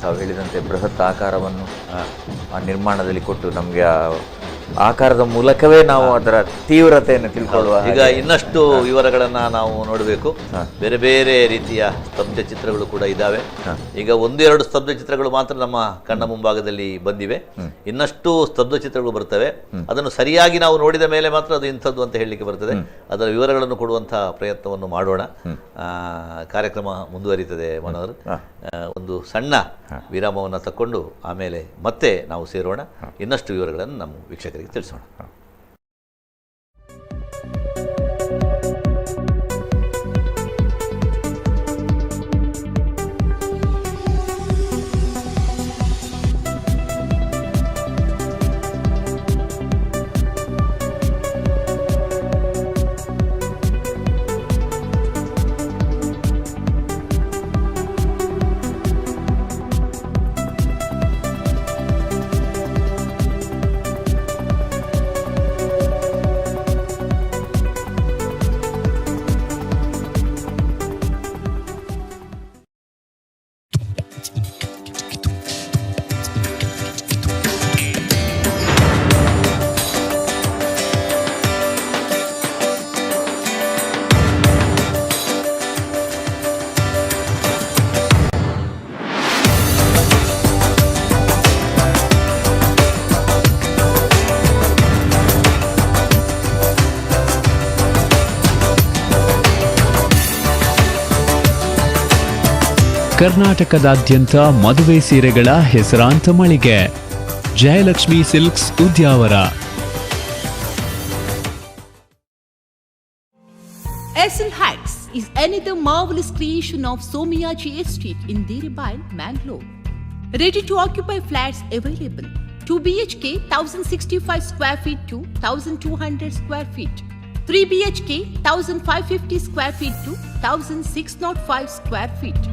S9: ತಾವು ಹೇಳಿದಂತೆ ಬೃಹತ್ ಆಕಾರವನ್ನು ಆ ನಿರ್ಮಾಣದಲ್ಲಿ ಕೊಟ್ಟು ನಮಗೆ ಆ ಆಕಾರದ ಮೂಲಕವೇ ನಾವು ಅದರ ತೀವ್ರತೆಯನ್ನು ತಿಳ್ಕೊಳ್ಳುವ.
S12: ಈಗ ಇನ್ನಷ್ಟು ವಿವರಗಳನ್ನು ನಾವು ನೋಡಬೇಕು. ಬೇರೆ ಬೇರೆ ರೀತಿಯ ಸ್ತಬ್ಧ ಚಿತ್ರಗಳು ಕೂಡ ಇದ್ದಾವೆ. ಈಗ ಒಂದೆರಡು ಸ್ತಬ್ಧ ಚಿತ್ರಗಳು ಮಾತ್ರ ನಮ್ಮ ಕಣ್ಣ ಮುಂಭಾಗದಲ್ಲಿ ಬಂದಿವೆ. ಇನ್ನಷ್ಟು ಸ್ತಬ್ಧ ಚಿತ್ರಗಳು ಬರ್ತವೆ. ಅದನ್ನು ಸರಿಯಾಗಿ ನಾವು ನೋಡಿದ ಮೇಲೆ ಮಾತ್ರ ಅದು ಇಂಥದ್ದು ಅಂತ ಹೇಳಲಿಕ್ಕೆ ಬರ್ತದೆ. ಅದರ ವಿವರಗಳನ್ನು ಕೊಡುವಂತಹ ಪ್ರಯತ್ನವನ್ನು ಮಾಡೋಣ. ಕಾರ್ಯಕ್ರಮ ಮುಂದುವರಿತದೆ ಮನೋಹರ್. ಒಂದು ಸಣ್ಣ ವಿರಾಮವನ್ನು ತಕ್ಕೊಂಡು ಆಮೇಲೆ ಮತ್ತೆ ನಾವು ಸೇರೋಣ. ಇನ್ನಷ್ಟು ವಿವರಗಳನ್ನು ನಮ್ಮ ವೀಕ್ಷಕರಿಗೆ ತಿಳಿಸೋಣ.
S10: ಕರ್ನಾಟಕದಾದ್ಯಂತ ಮದುವೆ ಸೀರೆಗಳ ಹೆಸರಾಂತ ಮಳಿಗೆ Jayalakshmi silks Udyavara.
S14: SL Hacks is another marvelous creation of Somiyaji Estate in Diribail, Mangalore. Ready to occupy flats available. 2 BHK 1065 square feet to 1200 square feet. 3 BHK 1550 square feet to 1605 square feet.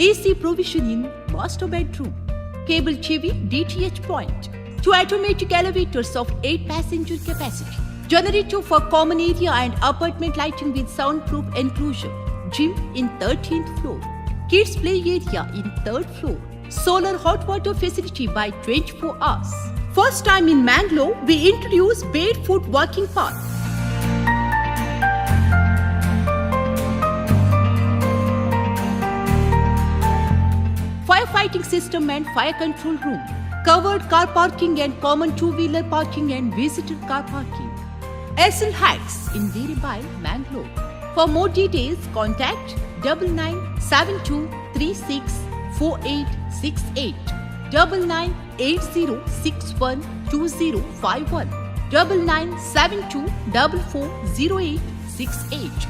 S14: AC provision in master bedroom, cable TV DTH point, 2 automatic elevators of 8 passenger capacity, generator for common area and apartment lighting with soundproof enclosure, gym in 13th floor, kids play area in 3rd floor, solar hot water facility by 24 hours. First time in Mangalore, we introduce barefoot walking path. Firefighting system and fire control room, covered car parking and common two-wheeler parking and visitor car parking. SL Heights in Diribai, Mangalore. For more details, contact 9972364868, 9980612051, 9972440868.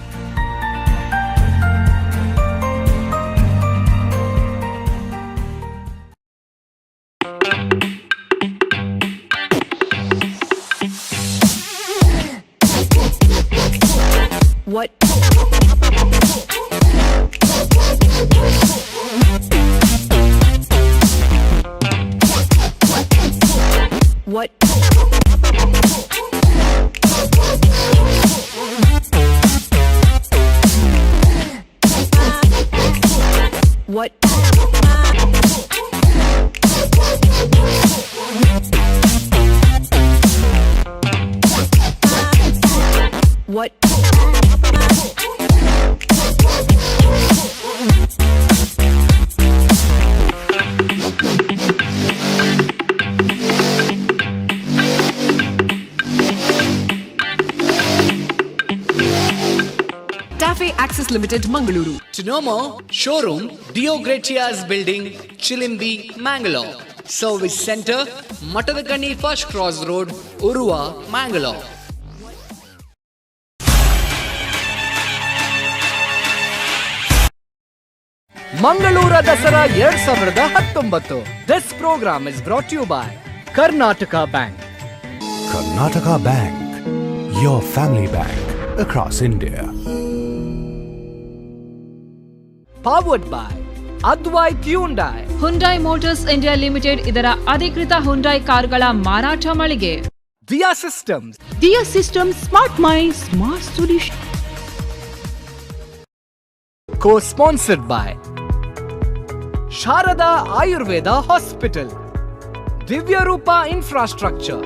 S18: What? What? What? What?
S8: Tafe Access Limited, Mangaluru. To know more, showroom Dio Gratias Building, Chilimbi, Mangalore. Service Center, Matadakani First Cross Road, Urua, Mangalore. Mangaluru Dasara 2019. This program is brought to you by Karnataka Bank.
S19: Karnataka Bank, your family bank across India.
S8: Powered by Advait Hyundai.
S11: Hyundai Motors India Limited ಇದರ ಅಧಿಕೃತ Hyundai ಕಾರುಗಳ ಮಾರಾಟ ಮಳಿಗೆ.
S8: Dia Systems.
S14: Dia Systems, smart mind, smart solution.
S8: Co-sponsored by Sharada Ayurveda Hospital, Divya Rupa Infrastructure,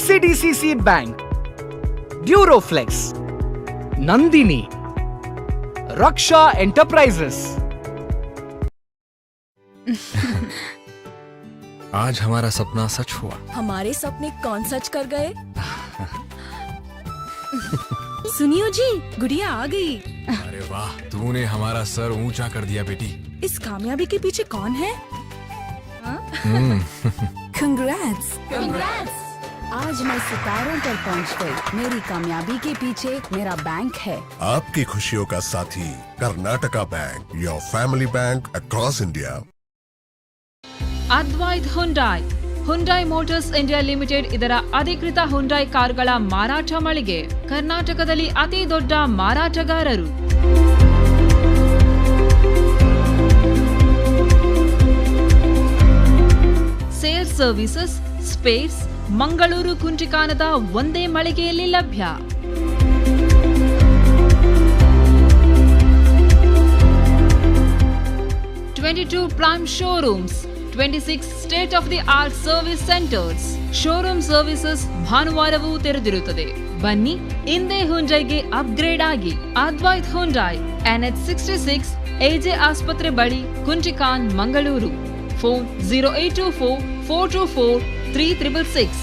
S8: SADCC Bank, Duroflex, Nandini, Raksha Enterprises.
S21: आज हमारा सपना सच हुआ।
S22: हमारे सपने कौन सच कर गए? सुनियो जी, गुड़िया आ गई।
S21: अरे वाह, तूने हमारा सर ऊंचा कर दिया बेटी।
S22: इस कामयाबी के पीछे कौन है?
S23: कंग्रेट्स। कंग्रेट्स। आज मैं सितारों पर पहुंच गई। मेरी कामयाबी के पीछे मेरा बैंक है।
S24: आपकी खुशियों का साथी Karnataka bank, your family bank across India.
S11: Advait Hyundai, Hyundai Motors India Limited ಇದರ ಅಧಿಕೃತ Hyundai ಕಾರುಗಳ ಮಾರಾಟ ಮಳಿಗೆ. ಕರ್ನಾಟಕದಲ್ಲಿ ಅತಿ ದೊಡ್ಡ ಮಾರಾಟಗಾರರು. ಸೇಲ್ಸ್ ಸರ್ವಿಸಸ್, ಸ್ಪೇಸ್, ಮಂಗಳೂರು ಕುಂಟಿಕಾನದ ಒಂದೇ ಮಳಿಗೆಯಲ್ಲಿ ಲಭ್ಯ. 22 prime showrooms, 26 state of the art service centers, showroom services ಭಾನುವಾರವೂ ತೆರೆದಿರುತ್ತದೆ. ಬನ್ನಿ ಇಂದೇ ಹುಂಡೈಗೆ ಅಪ್ಗ್ರೇಡ್ ಆಗಿ. ಅದ್ವೈತ್ ಹುಂಡೈ, ಎನ್ಎಚ್ 66, ಎಜೆ ಆಸ್ಪತ್ರೆ ಬಳಿ, Kuntikan, Mangaluru. Phone 0824 424 3666.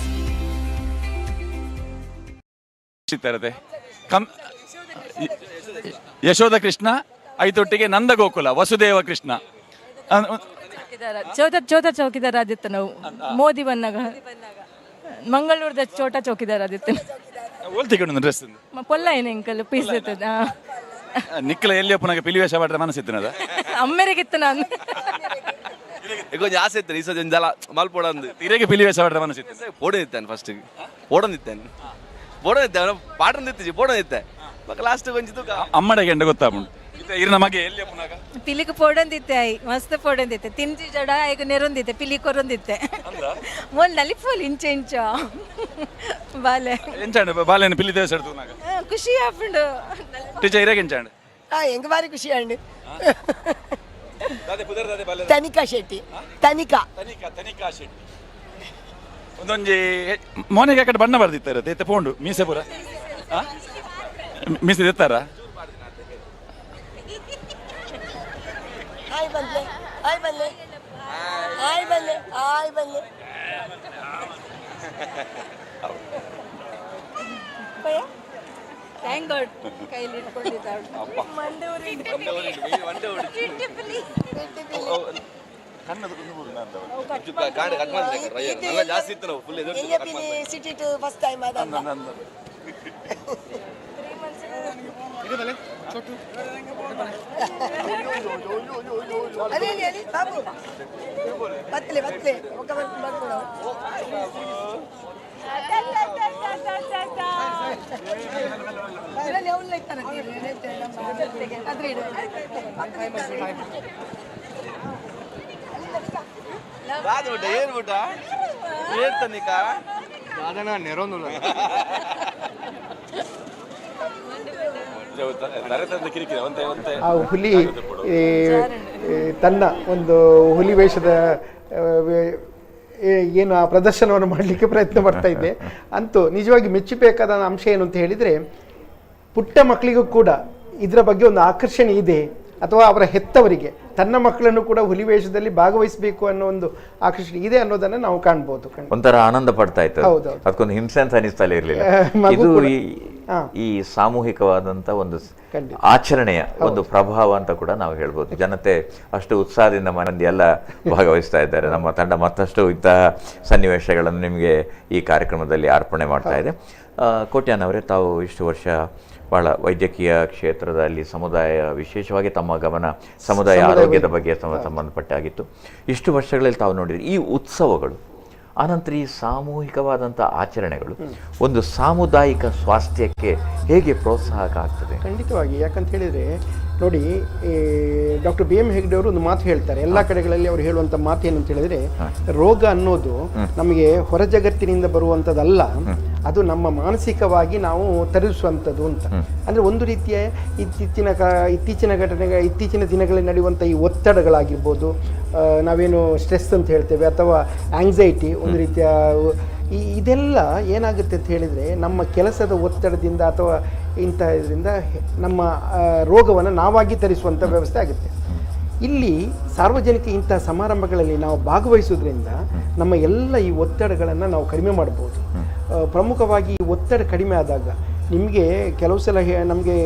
S27: Yashoda Krishna, ಐತೊಟ್ಟಿಗೆ ನಂದ ಗೋಕುಲ, ವಸುದೇವ ಕೃಷ್ಣ.
S25: ಚೌತ ಚೌತ ಚೌಕಿದಾರ ಆದಿತ್ತ ನಾವು ಮೋದಿ ಬಂದಾಗ ಮಂಗಳೂರದ ಚೋಟ ಚೌಕಿದಾರ ಆದಿತ್ತ.
S27: ಡ್ರೆಸ್
S25: ಪೊಲ್ಲ ಏನ ಎಂಕಲ್ ಪೀಸ್ ಇರ್ತದ.
S27: ನಿಕ್ಕಲ ಎಲ್ಲಿ ಅಪ್ಪನಾಗ ಪಿಲಿವೇಶ ಮಾಡ್ರೆ ಮನಸ್ಸಿತ್ತನದ
S25: ಅಮ್ಮೆರೆಗಿತ್ತು ನಾನು.
S27: ಕೊಂಚ ಆಸೆ ಇತ್ತು ಈ ಸಲ ಜಲ ಮಲ್ಪೋಡಂದು. ತಿರುಗಿ ಪಿಲಿವೇಶ ಮಾಡ್ರೆ ಮನಸ್ಸಿತ್ತು. ಪೋಡೊಂದಿತ್ತಾನೆ ಫಸ್ಟ್, ಪೋಡೊಂದಿತ್ತಾನೆ ಪೋಡೊಂದಿತ್ತೆ, ಪಾಡೊಂದಿತ್ತು ಪೋಡೊಂದಿತ್ತೆ, ಬೊಕ್ಕ ಲಾಸ್ಟ್ ಕೊಂಚ ತೂಕ ಅಮ್ಮಡೆಗೆ ಎಂಡ ಗೊತ್ತಾಪುಂಡು. ಇರ್ನ ಮಗೆ ಎಲ್ಲಿ ಪುನಾಗ
S25: ಪಿಲಿಗೆ ಪೋಡೊಂದಿತ್ತೆ ಆಯ್ ಮಸ್ತ್ ಪೋಡೊಂದಿತ್ತೆ ತಿಂಜಿ ಜಡ ಆಯ್ಗ ನೆರೊಂದಿತ್ತೆ ಪಿಲಿ ಕೊರೊಂದಿತ್ತೆ ಮೊಲ್ ನಲಿಪೋಲ್ ಇಂಚ ಇಂಚ ಬಾಲೆ
S27: ಎಂಚಾಂಡ್ ಬಾಲೆನ ಪಿಲಿ ದೇವಸ ತೂನಾಗ
S25: ಖುಷಿ ಆಪುಂಡು.
S27: ಟೀಚರ್ ಇರಾಗ ಎಂಚಾಂಡ್?
S13: ಎಂಗ್ ಬಾರಿ ಖುಷಿ ಆಂಡ್. ತನಿಕಾ ಶೆಟ್ಟಿ. ತನಿಕಾ
S27: ತನಿಕಾ ತನಿಕಾ ಶೆಟ್ಟಿ ಒಂದೊಂಜಿ ಮೋನೆಗೆ ಅಕಡೆ ಬಣ್ಣ ಬರ್ದಿತ್ತಾರೆ ತೇತೆ ಪೋಂಡು ಮೀಸೆ ಪೂರ ಮೀಸೆ ದೆತ್ತಾರ?
S13: ಹಾಯ್ ಬಂದ್ಲೆ ಹಾಯ್ ಬಂದ್ಲೆ ಹಾಯ್ ಬಂದ್ಲೆ ಹಾಯ್ ಬಂದ್ಲೆ.
S25: Thank god ಕೈಲಿ ಇಟ್ಕೊಂಡಿದ್ದಾಳು.
S13: ಸಿಟಿ ಟು ಫಸ್ಟ್ ಟೈಮ್ ಅದಲ್ಲ. ಅಲ್ಲಿ ಅಲ್ಲಿ ಅಲ್ಲಿ ಬಾಬು ಬತ್ತಲೆ ಬತ್ತಲೆ ಒಕ್ಕ ಬಂದ್ಕೊಡು.
S1: ಏನು ಬಿಟ್ಟ ಏನ್ ನೆರೊಂದುಲ್ಲ.
S2: ಆ ಹುಲಿ ತನ್ನ ಒಂದು ಹುಲಿ ವೇಷದ ಏನು ಆ ಪ್ರದರ್ಶನವನ್ನು ಮಾಡಲಿಕ್ಕೆ ಪ್ರಯತ್ನ ಪಡ್ತಾ ಇದ್ದೆ. ಅಂತೂ ನಿಜವಾಗಿ ಮೆಚ್ಚಬೇಕಾದ ಅಂಶ ಏನು ಅಂತ ಹೇಳಿದರೆ, ಪುಟ್ಟ ಮಕ್ಕಳಿಗೂ ಕೂಡ ಇದರ ಬಗ್ಗೆ ಒಂದು ಆಕರ್ಷಣೆ ಇದೆ, ಅಥವಾ ಅವರ ಹೆತ್ತವರಿಗೆ ತನ್ನ ಮಕ್ಕಳನ್ನು ಕೂಡ ಹುಲಿ ವೇಷದಲ್ಲಿ ಭಾಗವಹಿಸಬೇಕು ಅನ್ನೋ ಒಂದು ಆಕರ್ಷಣೆ ಇದೆ ಅನ್ನೋದನ್ನು ನಾವು ಕಾಣ್ಬೋದು.
S9: ಒಂಥರ ಆನಂದ ಪಡ್ತಾ ಇತ್ತು, ಅದಕ್ಕೊಂದು ಹಿಂಸೆ ಅಂತ ಅನಿಸ್ತಲೇ ಇರಲಿಲ್ಲ. ಇದು ಈ ಸಾಮೂಹಿಕವಾದಂಥ ಒಂದು ಆಚರಣೆಯ ಒಂದು ಪ್ರಭಾವ ಅಂತ ಕೂಡ ನಾವು ಹೇಳ್ಬೋದು. ಜನತೆ ಅಷ್ಟು ಉತ್ಸಾಹದಿಂದ ಮಂದಿ ಎಲ್ಲ ಭಾಗವಹಿಸ್ತಾ ಇದ್ದಾರೆ. ನಮ್ಮ ತಂಡ ಮತ್ತಷ್ಟು ಇಂತಹ ಸನ್ನಿವೇಶಗಳನ್ನು ನಿಮಗೆ ಈ ಕಾರ್ಯಕ್ರಮದಲ್ಲಿ ಅರ್ಪಣೆ ಮಾಡ್ತಾ ಇದೆ. ಕೋಟ್ಯಾನ್ ಅವರೇ, ತಾವು ಇಷ್ಟು ವರ್ಷ ಬಹಳ ವೈದ್ಯಕೀಯ ಕ್ಷೇತ್ರದಲ್ಲಿ ಸಮುದಾಯ, ವಿಶೇಷವಾಗಿ ತಮ್ಮ ಗಮನ ಸಮುದಾಯ ಆರೋಗ್ಯದ ಬಗ್ಗೆ ಸಂಬಂಧಪಟ್ಟಾಗಿತ್ತು. ಇಷ್ಟು ವರ್ಷಗಳಲ್ಲಿ ತಾವು ನೋಡಿದ್ರಿ ಈ ಉತ್ಸವಗಳು, ಆನಂತರ ಈ ಸಾಮೂಹಿಕವಾದಂಥ ಆಚರಣೆಗಳು ಒಂದು ಸಾಮುದಾಯಿಕ ಸ್ವಾಸ್ಥ್ಯಕ್ಕೆ ಹೇಗೆ ಪ್ರೋತ್ಸಾಹಕ ಆಗ್ತದೆ?
S2: ಖಂಡಿತವಾಗಿ. ಯಾಕಂತ ಹೇಳಿದರೆ ನೋಡಿ, ಡಾಕ್ಟರ್ ಬಿ ಎಂ ಹೆಗ್ಡೆ ಅವರು ಒಂದು ಮಾತು ಹೇಳ್ತಾರೆ, ಎಲ್ಲ ಕಡೆಗಳಲ್ಲಿ ಅವರು ಹೇಳುವಂಥ ಮಾತು ಏನಂತ ಹೇಳಿದರೆ, ರೋಗ ಅನ್ನೋದು ನಮಗೆ ಹೊರ ಜಗತ್ತಿನಿಂದ ಬರುವಂಥದ್ದಲ್ಲ, ಅದು ನಮ್ಮ ಮಾನಸಿಕವಾಗಿ ನಾವು ತರಿಸುವಂಥದ್ದು ಅಂತ. ಅಂದರೆ ಒಂದು ರೀತಿಯ ಇತ್ತೀಚಿನ ಘಟನೆಗಳ ಇತ್ತೀಚಿನ ದಿನಗಳಲ್ಲಿ ನಡೆಯುವಂಥ ಈ ಒತ್ತಡಗಳಾಗಿರ್ಬೋದು, ನಾವೇನು ಸ್ಟ್ರೆಸ್ ಅಂತ ಹೇಳ್ತೇವೆ, ಅಥವಾ ಆಂಗ್ಸೈಟಿ ಒಂದು ರೀತಿಯ ಇದೆಲ್ಲ ಏನಾಗುತ್ತೆ ಅಂತ ಹೇಳಿದರೆ, ನಮ್ಮ ಕೆಲಸದ ಒತ್ತಡದಿಂದ ಅಥವಾ ಇಂಥ ಇದರಿಂದ ನಮ್ಮ ರೋಗವನ್ನು ನಾವಾಗಿ ತರಿಸುವಂಥ ವ್ಯವಸ್ಥೆ ಆಗುತ್ತೆ. ಇಲ್ಲಿ ಸಾರ್ವಜನಿಕ ಇಂಥ ಸಮಾರಂಭಗಳಲ್ಲಿ ನಾವು ಭಾಗವಹಿಸೋದ್ರಿಂದ ನಮ್ಮ ಎಲ್ಲ ಈ ಒತ್ತಡಗಳನ್ನು ನಾವು ಕಡಿಮೆ ಮಾಡ್ಬೋದು. ಪ್ರಮುಖವಾಗಿ ಈ ಒತ್ತಡ ಕಡಿಮೆ ಆದಾಗ ನಿಮಗೆ ಕೆಲವು ಸಲ ನಮಗೆ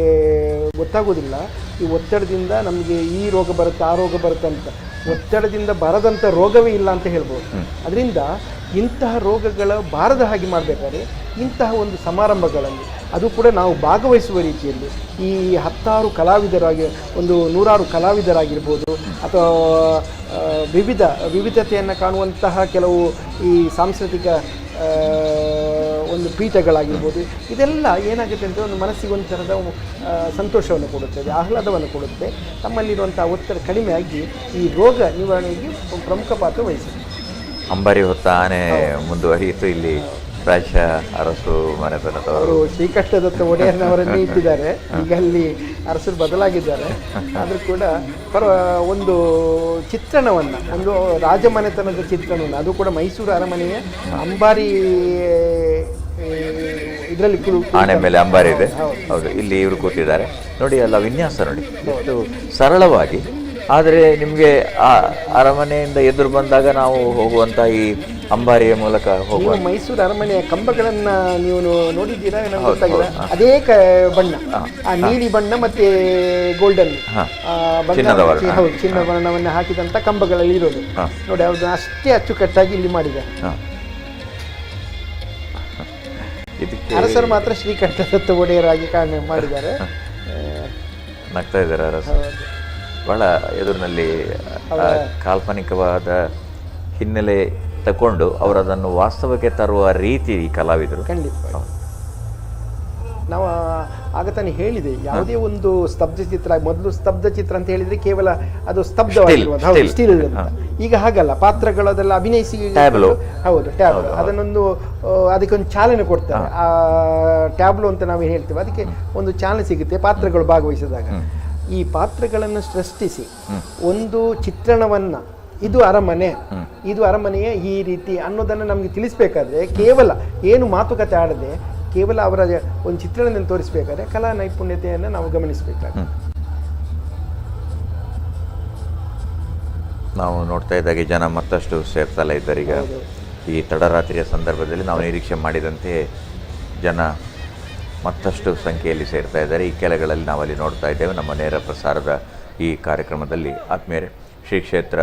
S2: ಗೊತ್ತಾಗೋದಿಲ್ಲ, ಈ ಒತ್ತಡದಿಂದ ನಮಗೆ ಈ ರೋಗ ಬರುತ್ತೆ ಆ ರೋಗ ಬರುತ್ತೆ ಅಂತ. ಒತ್ತಡದಿಂದ ಬರದಂಥ ರೋಗವೇ ಇಲ್ಲ ಅಂತ ಹೇಳ್ಬೋದು. ಅದರಿಂದ ಇಂತಹ ರೋಗಗಳ ಬಾರದ ಹಾಗೆ ಮಾಡಬೇಕಾದ್ರೆ ಇಂತಹ ಒಂದು ಸಮಾರಂಭಗಳಲ್ಲಿ, ಅದು ಕೂಡ ನಾವು ಭಾಗವಹಿಸುವ ರೀತಿಯಲ್ಲಿ, ಈ 10 ಕಲಾವಿದರಾಗಿ, ಒಂದು 100 ಕಲಾವಿದರಾಗಿರ್ಬೋದು, ಅಥವಾ ವಿವಿಧತೆಯನ್ನು ಕಾಣುವಂತಹ ಕೆಲವು ಈ ಸಾಂಸ್ಕೃತಿಕ ಒಂದು ಪೀಠಗಳಾಗಿರ್ಬೋದು, ಇದೆಲ್ಲ ಏನಾಗುತ್ತೆ ಅಂದರೆ ಒಂದು ಮನಸ್ಸಿಗೆ ಒಂದು ಥರದ ಸಂತೋಷವನ್ನು ಕೊಡುತ್ತದೆ, ಆಹ್ಲಾದವನ್ನು ಕೊಡುತ್ತೆ. ತಮ್ಮಲ್ಲಿರುವಂಥ ಒತ್ತಡ ಕಡಿಮೆಯಾಗಿ ಈ ರೋಗ ನಿವಾರಣೆಗೆ ಪ್ರಮುಖ ಪಾತ್ರ ವಹಿಸುತ್ತೆ.
S9: ಅಂಬಾರಿ ಹೊತ್ತ ಆನೆ ಮುಂದುವರಿಯಿತು. ಇಲ್ಲಿ ಪ್ರಾಯಶಃ ಅರಸು ಮನೆತನದವರು
S2: ಶ್ರೀಕೃಷ್ಣದತ್ತ ಒಡೆಯರ್ನವರನ್ನೇ ಇಟ್ಟಿದ್ದಾರೆ. ಈಗ ಅಲ್ಲಿ ಅರಸರು ಬದಲಾಗಿದ್ದಾರೆ. ಆದರೂ ಕೂಡ ಒಂದು ಚಿತ್ರಣವನ್ನು, ಒಂದು ರಾಜಮನೆತನದ ಚಿತ್ರಣವನ್ನು, ಅದು ಕೂಡ ಮೈಸೂರು ಅರಮನೆಯ ಅಂಬಾರಿ ಇದರಲ್ಲಿ
S9: ಆನೆ ಮೇಲೆ ಅಂಬಾರಿ ಇದೆ. ಹೌದು, ಇಲ್ಲಿ ಇವರು ಕೂತಿದ್ದಾರೆ ನೋಡಿ. ಅಲ್ಲ ವಿನ್ಯಾಸ ನೋಡಿ, ಎಷ್ಟು ಸರಳವಾಗಿ. ಆದರೆ ನಿಮಗೆ ಆ ಅರಮನೆಯಿಂದ ಎದುರು ಬಂದಾಗ ನಾವು ಹೋಗುವಂಥ ಈ ಅಂಬಾರಿಯ ಮೂಲಕ ಹೋಗುವ
S2: ಮೈಸೂರು ಅರಮನೆಯ ಕಂಬಗಳನ್ನು ನೀವು ನೋಡಿದ್ದೀರಾ? ನನಗೆ ಗೊತ್ತಾಗಿಲ್ಲ. ಅದೇ ಬಣ್ಣ, ಆ ನೀಲಿ ಬಣ್ಣ ಮತ್ತೆ ಗೋಲ್ಡನ್ ಹೌದು, ಚಿನ್ನ ವರ್ಣವನ್ನು ಹಾಕಿದಂಥ ಕಂಬಗಳಲ್ಲಿ ಇರೋದು ನೋಡಿ. ಅವ್ರದ್ದು ಅಷ್ಟೇ ಅಚ್ಚುಕಟ್ಟಾಗಿ ಇಲ್ಲಿ ಮಾಡಿದ್ದಾರೆ. ಅರಸರು ಮಾತ್ರ ಶ್ರೀಕಂಠದತ್ತ ಒಡೆಯರಾಗಿ ಕಾರಣ ಮಾಡಿದ್ದಾರೆ.
S9: ನಗ್ತಾ ಇದ್ದಾರೆ ಅರಸರು. ಬಹಳ ಎದುರಿನಲ್ಲಿ ಕಾಲ್ಪನಿಕವಾದ ಹಿನ್ನೆಲೆ ತಕೊಂಡು ಅವರದನ್ನು ವಾಸ್ತವಕ್ಕೆ ತರುವ ರೀತಿ ಈ ಕಲಾವಿದರು.
S2: ಖಂಡಿತ. ನಾವು ಆಗ ತಾನೇ ಹೇಳಿದೆ, ಯಾವುದೇ ಒಂದು ಸ್ತಬ್ಧ ಚಿತ್ರ, ಮೊದಲು ಸ್ತಬ್ಧ ಚಿತ್ರ ಅಂತ ಹೇಳಿದ್ರೆ ಕೇವಲ ಅದು ಸ್ತಬ್ಧವಾಗಿರುವಂತ, ಹೌದು, ಸ್ಟಿಲ್ ಅಂತ. ಈಗ ಹಾಗಲ್ಲ, ಪಾತ್ರಗಳು ಅದೆಲ್ಲ ಅಭಿನಯಿಸಿ, ಹೌದು, ಟ್ಯಾಬ್ಲೋ, ಅದನ್ನೊಂದು ಅದಕ್ಕೊಂದು ಚಾಲನೆ ಕೊಡ್ತಾರೆ. ಆ ಟ್ಯಾಬ್ಲೋ ಅಂತ ನಾವು ಹೇಳ್ತೇವೆ, ಅದಕ್ಕೆ ಒಂದು ಚಾಲನೆ ಸಿಗುತ್ತೆ ಪಾತ್ರಗಳು ಭಾಗವಹಿಸಿದಾಗ. ಈ ಪಾತ್ರಗಳನ್ನು ಸೃಷ್ಟಿಸಿ ಒಂದು ಚಿತ್ರಣವನ್ನು, ಇದು ಅರಮನೆ, ಇದು ಅರಮನೆಯ ಈ ರೀತಿ ಅನ್ನೋದನ್ನು ನಮಗೆ ತಿಳಿಸ್ಬೇಕಾದ್ರೆ ಕೇವಲ ಏನು ಮಾತುಕತೆ ಆಡದೆ ಕೇವಲ ಅವರ ಒಂದು ಚಿತ್ರಣವನ್ನು ತೋರಿಸಬೇಕಾದ್ರೆ ಕಲಾ ನೈಪುಣ್ಯತೆಯನ್ನು ನಾವು ಗಮನಿಸಬೇಕಾಗುತ್ತೆ.
S9: ನಾವು ನೋಡ್ತಾ ಇದ್ದಾಗೆ ಜನ ಮತ್ತಷ್ಟು ಸೇರ್ತಲೇ ಇದ್ದಾರೆ. ಈಗ ಈ ತಡರಾತ್ರಿಯ ಸಂದರ್ಭದಲ್ಲಿ ನಾವು ನಿರೀಕ್ಷೆ ಮಾಡಿದಂತೆ ಜನ ಮತ್ತಷ್ಟು ಸಂಖ್ಯೆಯಲ್ಲಿ ಸೇರ್ತಾ ಇದ್ದಾರೆ. ಈ ಕೆಲಗಳಲ್ಲಿ ನಾವಲ್ಲಿ ನೋಡ್ತಾ ಇದ್ದೇವೆ ನಮ್ಮ ನೇರ ಪ್ರಸಾರದ ಈ ಕಾರ್ಯಕ್ರಮದಲ್ಲಿ. ಆತ್ಮೀಯರೇ, ಶ್ರೀ ಕ್ಷೇತ್ರ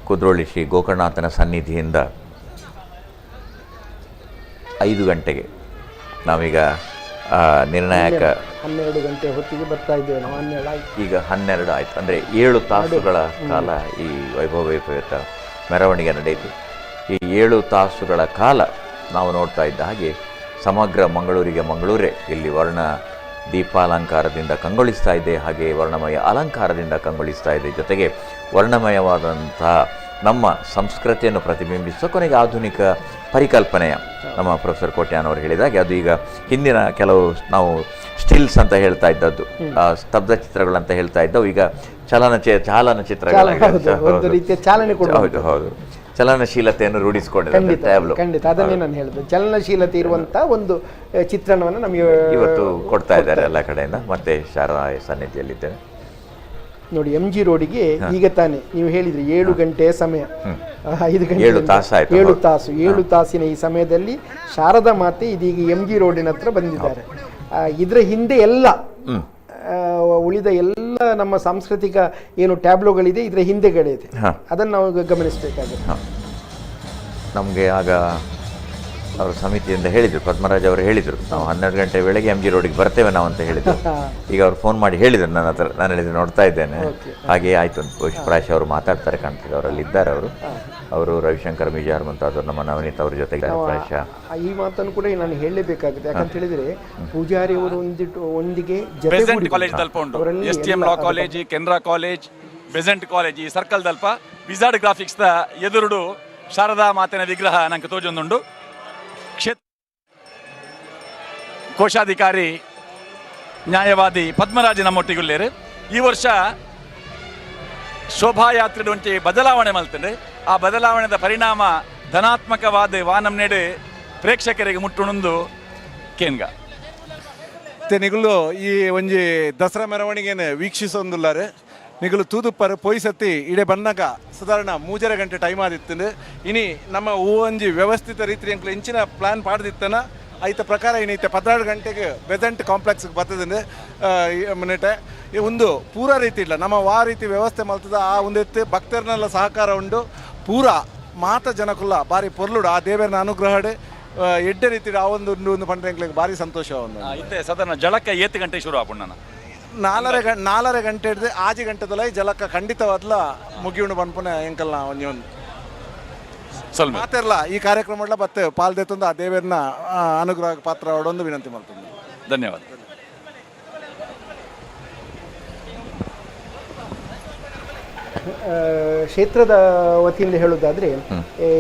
S9: ಕುದ್ರೋಳಿ ಶ್ರೀ ಗೋಕರ್ಣನಾಥನ ಸನ್ನಿಧಿಯಿಂದ 5 ಗಂಟೆಗೆ ನಾವೀಗ ನಿರ್ಣಾಯಕ
S2: 12 ಗಂಟೆ ಹೊತ್ತಿಗೆ ಬರ್ತಾ ಇದ್ದೇವೆ ನಾವು. 12 ಆಯ್ತು,
S9: ಈಗ 12 ಆಯಿತು. ಅಂದರೆ 7 ತಾಸುಗಳ ಕಾಲ ಈ ವೈಭವೋಪೇತ ಮೆರವಣಿಗೆ ನಡೆಯಿತು. ಈ 7 ತಾಸುಗಳ ಕಾಲ ನಾವು ನೋಡ್ತಾ ಇದ್ದ ಹಾಗೆ ಸಮಗ್ರ ಮಂಗಳೂರಿಗೆ ಮಂಗಳೂರೇ ಇಲ್ಲಿ ವರ್ಣ ದೀಪಾಲಂಕಾರದಿಂದ ಕಂಗೊಳಿಸ್ತಾ ಇದೆ, ಹಾಗೆ ವರ್ಣಮಯ ಅಲಂಕಾರದಿಂದ ಕಂಗೊಳಿಸ್ತಾ ಇದೆ. ಜೊತೆಗೆ ವರ್ಣಮಯವಾದಂಥ ನಮ್ಮ ಸಂಸ್ಕೃತಿಯನ್ನು ಪ್ರತಿಬಿಂಬಿಸುವ ಕೊನೆಗೆ ಆಧುನಿಕ ಪರಿಕಲ್ಪನೆಯ ನಮ್ಮ ಪ್ರೊಫೆಸರ್ ಕೋಟ್ಯಾನ್ ಅವರು ಹೇಳಿದಾಗೆ ಅದು ಈಗ ಹಿಂದಿನ ಕೆಲವು ನಾವು ಸ್ಟಿಲ್ಸ್ ಅಂತ ಹೇಳ್ತಾ ಇದ್ದದ್ದು, ಸ್ತಬ್ಧ ಚಿತ್ರಗಳಂತ ಹೇಳ್ತಾ ಇದ್ದವು, ಈಗ ಚಾಲನಚಿತ್ರಗಳಾಗಿದೆ. ಹೌದು ಹೌದು, ಚಲನಶೀಲತೆಯನ್ನು ರೂಢಿಸಿಕೊಂಡಿದೆ.
S2: ಖಂಡಿತ, ಅದನ್ನೇ ನಾನು ಹೇಳಿದೆ, ಚಲನಶೀಲತೆ ಇರುವಂತಹ ಒಂದು ಚಿತ್ರಣವನ್ನು ನಮಗೆ
S9: ಇವತ್ತು ಕೊಡ್ತಾ ಇದ್ದಾರೆ ಎಲ್ಲ ಕಡೆಯಿಂದ. ಮತ್ತೆ ಶಾರದಾ ಸನ್ನಿಧಿಯಲ್ಲಿದ್ದೇವೆ
S2: ನೋಡಿ. ಎಂ ಜಿ ರೋಡಿಗೆ ಈಗ ತಾನೆ ನೀವು ಹೇಳಿದ್ರಿ 7 ಗಂಟೆ ಸಮಯ, 5 ಗಂಟೆ
S9: 7 ತಾಸು ಆಯ್ತು.
S2: 7 ತಾಸು, 7 ತಾಸಿನ ಈ ಸಮಯದಲ್ಲಿ ಶಾರದಾ ಮಾತೆ ಇದೀಗ ಎಂ ಜಿ ರೋಡಿನ ಹತ್ರ ಬಂದಿದ್ದಾರೆ. ಇದರ ಹಿಂದೆ ಎಲ್ಲ ಉಳಿದ ಎಲ್ಲ ನಮ್ಮ ಸಾಂಸ್ಕೃತಿಕ ಏನು ಟ್ಯಾಬ್ಲೋಗಳಿದೆ ಇದರ ಹಿಂದೆಗಳಿದೆ, ಅದನ್ನು ನಾವು ಗಮನಿಸಬೇಕಾಗುತ್ತೆ.
S9: ನಮಗೆ ಆಗ ಅವರು ಸಮಿತಿಯಿಂದ ಹೇಳಿದರು, ಪದ್ಮರಾಜ್ ಅವರು ಹೇಳಿದರು, ನಾವು 12 ಗಂಟೆ ವೇಳೆಗೆ ಎಂ ಜಿ ರೋಡಿಗೆ ಬರ್ತೇವೆ ನಾವು ಅಂತ ಹೇಳಿದರು. ಈಗ ಅವ್ರು ಫೋನ್ ಮಾಡಿ ಹೇಳಿದರು ನನ್ನ ಹತ್ರ, ನಾನು ಹೇಳಿದ್ರು ನೋಡ್ತಾ ಇದ್ದೇನೆ, ಹಾಗೆಯೇ ಆಯಿತು. ಪ್ರಾಯಶಃ ಅವರು ಮಾತಾಡ್ತಾರೆ ಕಾಣ್ತದೆ, ಅವರಲ್ಲಿ ಇದ್ದಾರೆ ಅವರು. ಅವರು ರವಿಶಂಕರ್ ಮಿಜಾರ್ ಮುಂತಾದವರು ನಮ್ಮ ನವನೀತ್ ಅವ್ರ ಜೊತೆಗೆ ಪ್ರಾಯಶಃ
S2: ಈ ಮಾತನ್ನು ಕೂಡ ನಾನು ಹೇಳಲೇಬೇಕಾಗುತ್ತೆ. ಯಾಕಂತ ಹೇಳಿದ್ರೆ ಪೂಜಾರಿ ಅವರು ಒಂದಿಗೆ
S27: ಬೆಸೆಂಟ್ ಕಾಲೇಜ್ ದಲ್ಪ ಉಂಟು, S T M law college, Canara college, Besant college, ಈ ಸರ್ಕಲ್ ದಲ್ಪ ವಿಜಾರ್ಡ್ ಗ್ರಾಫಿಕ್ಸ್ the ಎದುರುಡು ಶಾರದಾ ಮಾತಿನ ವಿಗ್ರಹ ನಂಗೆ ತೋಜೊಂದುಂಡು. ಕ್ಷೇತ್ರ ಕೋಶಾಧಿಕಾರಿ ನ್ಯಾಯವಾದಿ ಪದ್ಮರಾಜ ನಮ್ಮೊಟ್ಟಿಗುಲ್ಲೇರು ಈ ವರ್ಷ ಶೋಭಾಯಾತ್ರೆ ಒಂಟಿ ಬದಲಾವಣೆ ಮಲ್ತಂಡು. ಆ ಬದಲಾವಣೆದ ಪರಿಣಾಮ ಧನಾತ್ಮಕವಾದ ವಾನಂನೇಡು ಪ್ರೇಕ್ಷಕರಿಗೆ ಮುಟ್ಟುಣೊಂದು ಕೇನ್ಗ
S3: ನಿಗುಲು ಈ ಒಂಜಿ ದಸರಾ ಮೆರವಣಿಗೆನೆ ವೀಕ್ಷಿಸೊಂದುಲ್ಲಾರೆ. ನಿಗುಲು ತೂದುಪ್ಪರು ಪೊಯ್ಸತ್ತಿ ಇಡೆ ಬನ್ನಗ ಸಾಧಾರಣ 3.5 ಗಂಟೆ ಟೈಮ್ ಆದಿತ್ತು. ಇನಿ ನಮ್ಮ ಒಂಜಿ ವ್ಯವಸ್ಥಿತ ರೀತಿ ಅಂಕಲು ಇಂಚಿನ ಪ್ಲಾನ್ ಪಾಡ್ದಿತ್ತನ ಐತ ಪ್ರಕಾರ ಏನೈತೆ 14 ಗಂಟೆಗೆ ಬೆಸೆಂಟ್ ಕಾಂಪ್ಲೆಕ್ಸ್ಗೆ ಬರ್ತದೆ ಮಿನಿಟೆ. ಒಂದು ಪೂರಾ ರೀತಿ ಇಲ್ಲ ನಮ್ಮ ವಾ ರೀತಿ ವ್ಯವಸ್ಥೆ ಮಲ್ತದ ಆ ಒಂದು ಎತ್ತು ಭಕ್ತರನ್ನೆಲ್ಲ ಸಹಕಾರ ಉಂಡು ಪೂರಾ ಮಾತ ಜನಕುಲ್ಲ ಬಾರಿ ಪೊರ್ಲುಡು ಆ ದೇವರನ ಅನುಗ್ರಹಡೆ ಎಡ್ಡೆ ರೀತಿ ಆ ಒಂದು ಉಂಡು ಒಂದು ಪಂಡ್ರೆ ಭಾರಿ ಸಂತೋಷ. ಒಂದು
S27: ಇತ್ತೆ ಸಾಧಾರಣ ಜಳಕ 8 ಗಂಟೆ ಶುರು ಆಪುಂಡು. ನಾನು
S3: 4.5 ಗಂಟೆ ಹಿಡಿದು 6 ಗಂಟೆದಲ್ಲ ಈ ಜಲಕ ಖಂಡಿತವಾದ್ಲ ಮುಗಿಯುಂಡು ಪನ್ಪುನೆ ಎಂಕಲ್ನ ಒಂಜಿ ಒಂದು ಮಾತಿರಲ್ಲ ಈ ಕಾರ್ಯಕ್ರಮ ಬತ್ತೆ ಪಾಲ್ದೆತ್ತೊಂದು ಆ ದೇವರನ್ನ ಅನುಗ್ರಹ ಪಾತ್ರ ಅವಡೊಂದು ವಿನಂತಿ ಮಾಡ್ತದೆ.
S27: ಧನ್ಯವಾದ.
S2: ಕ್ಷೇತ್ರದ ವತಿಯಿಂದ ಹೇಳುವುದಾದರೆ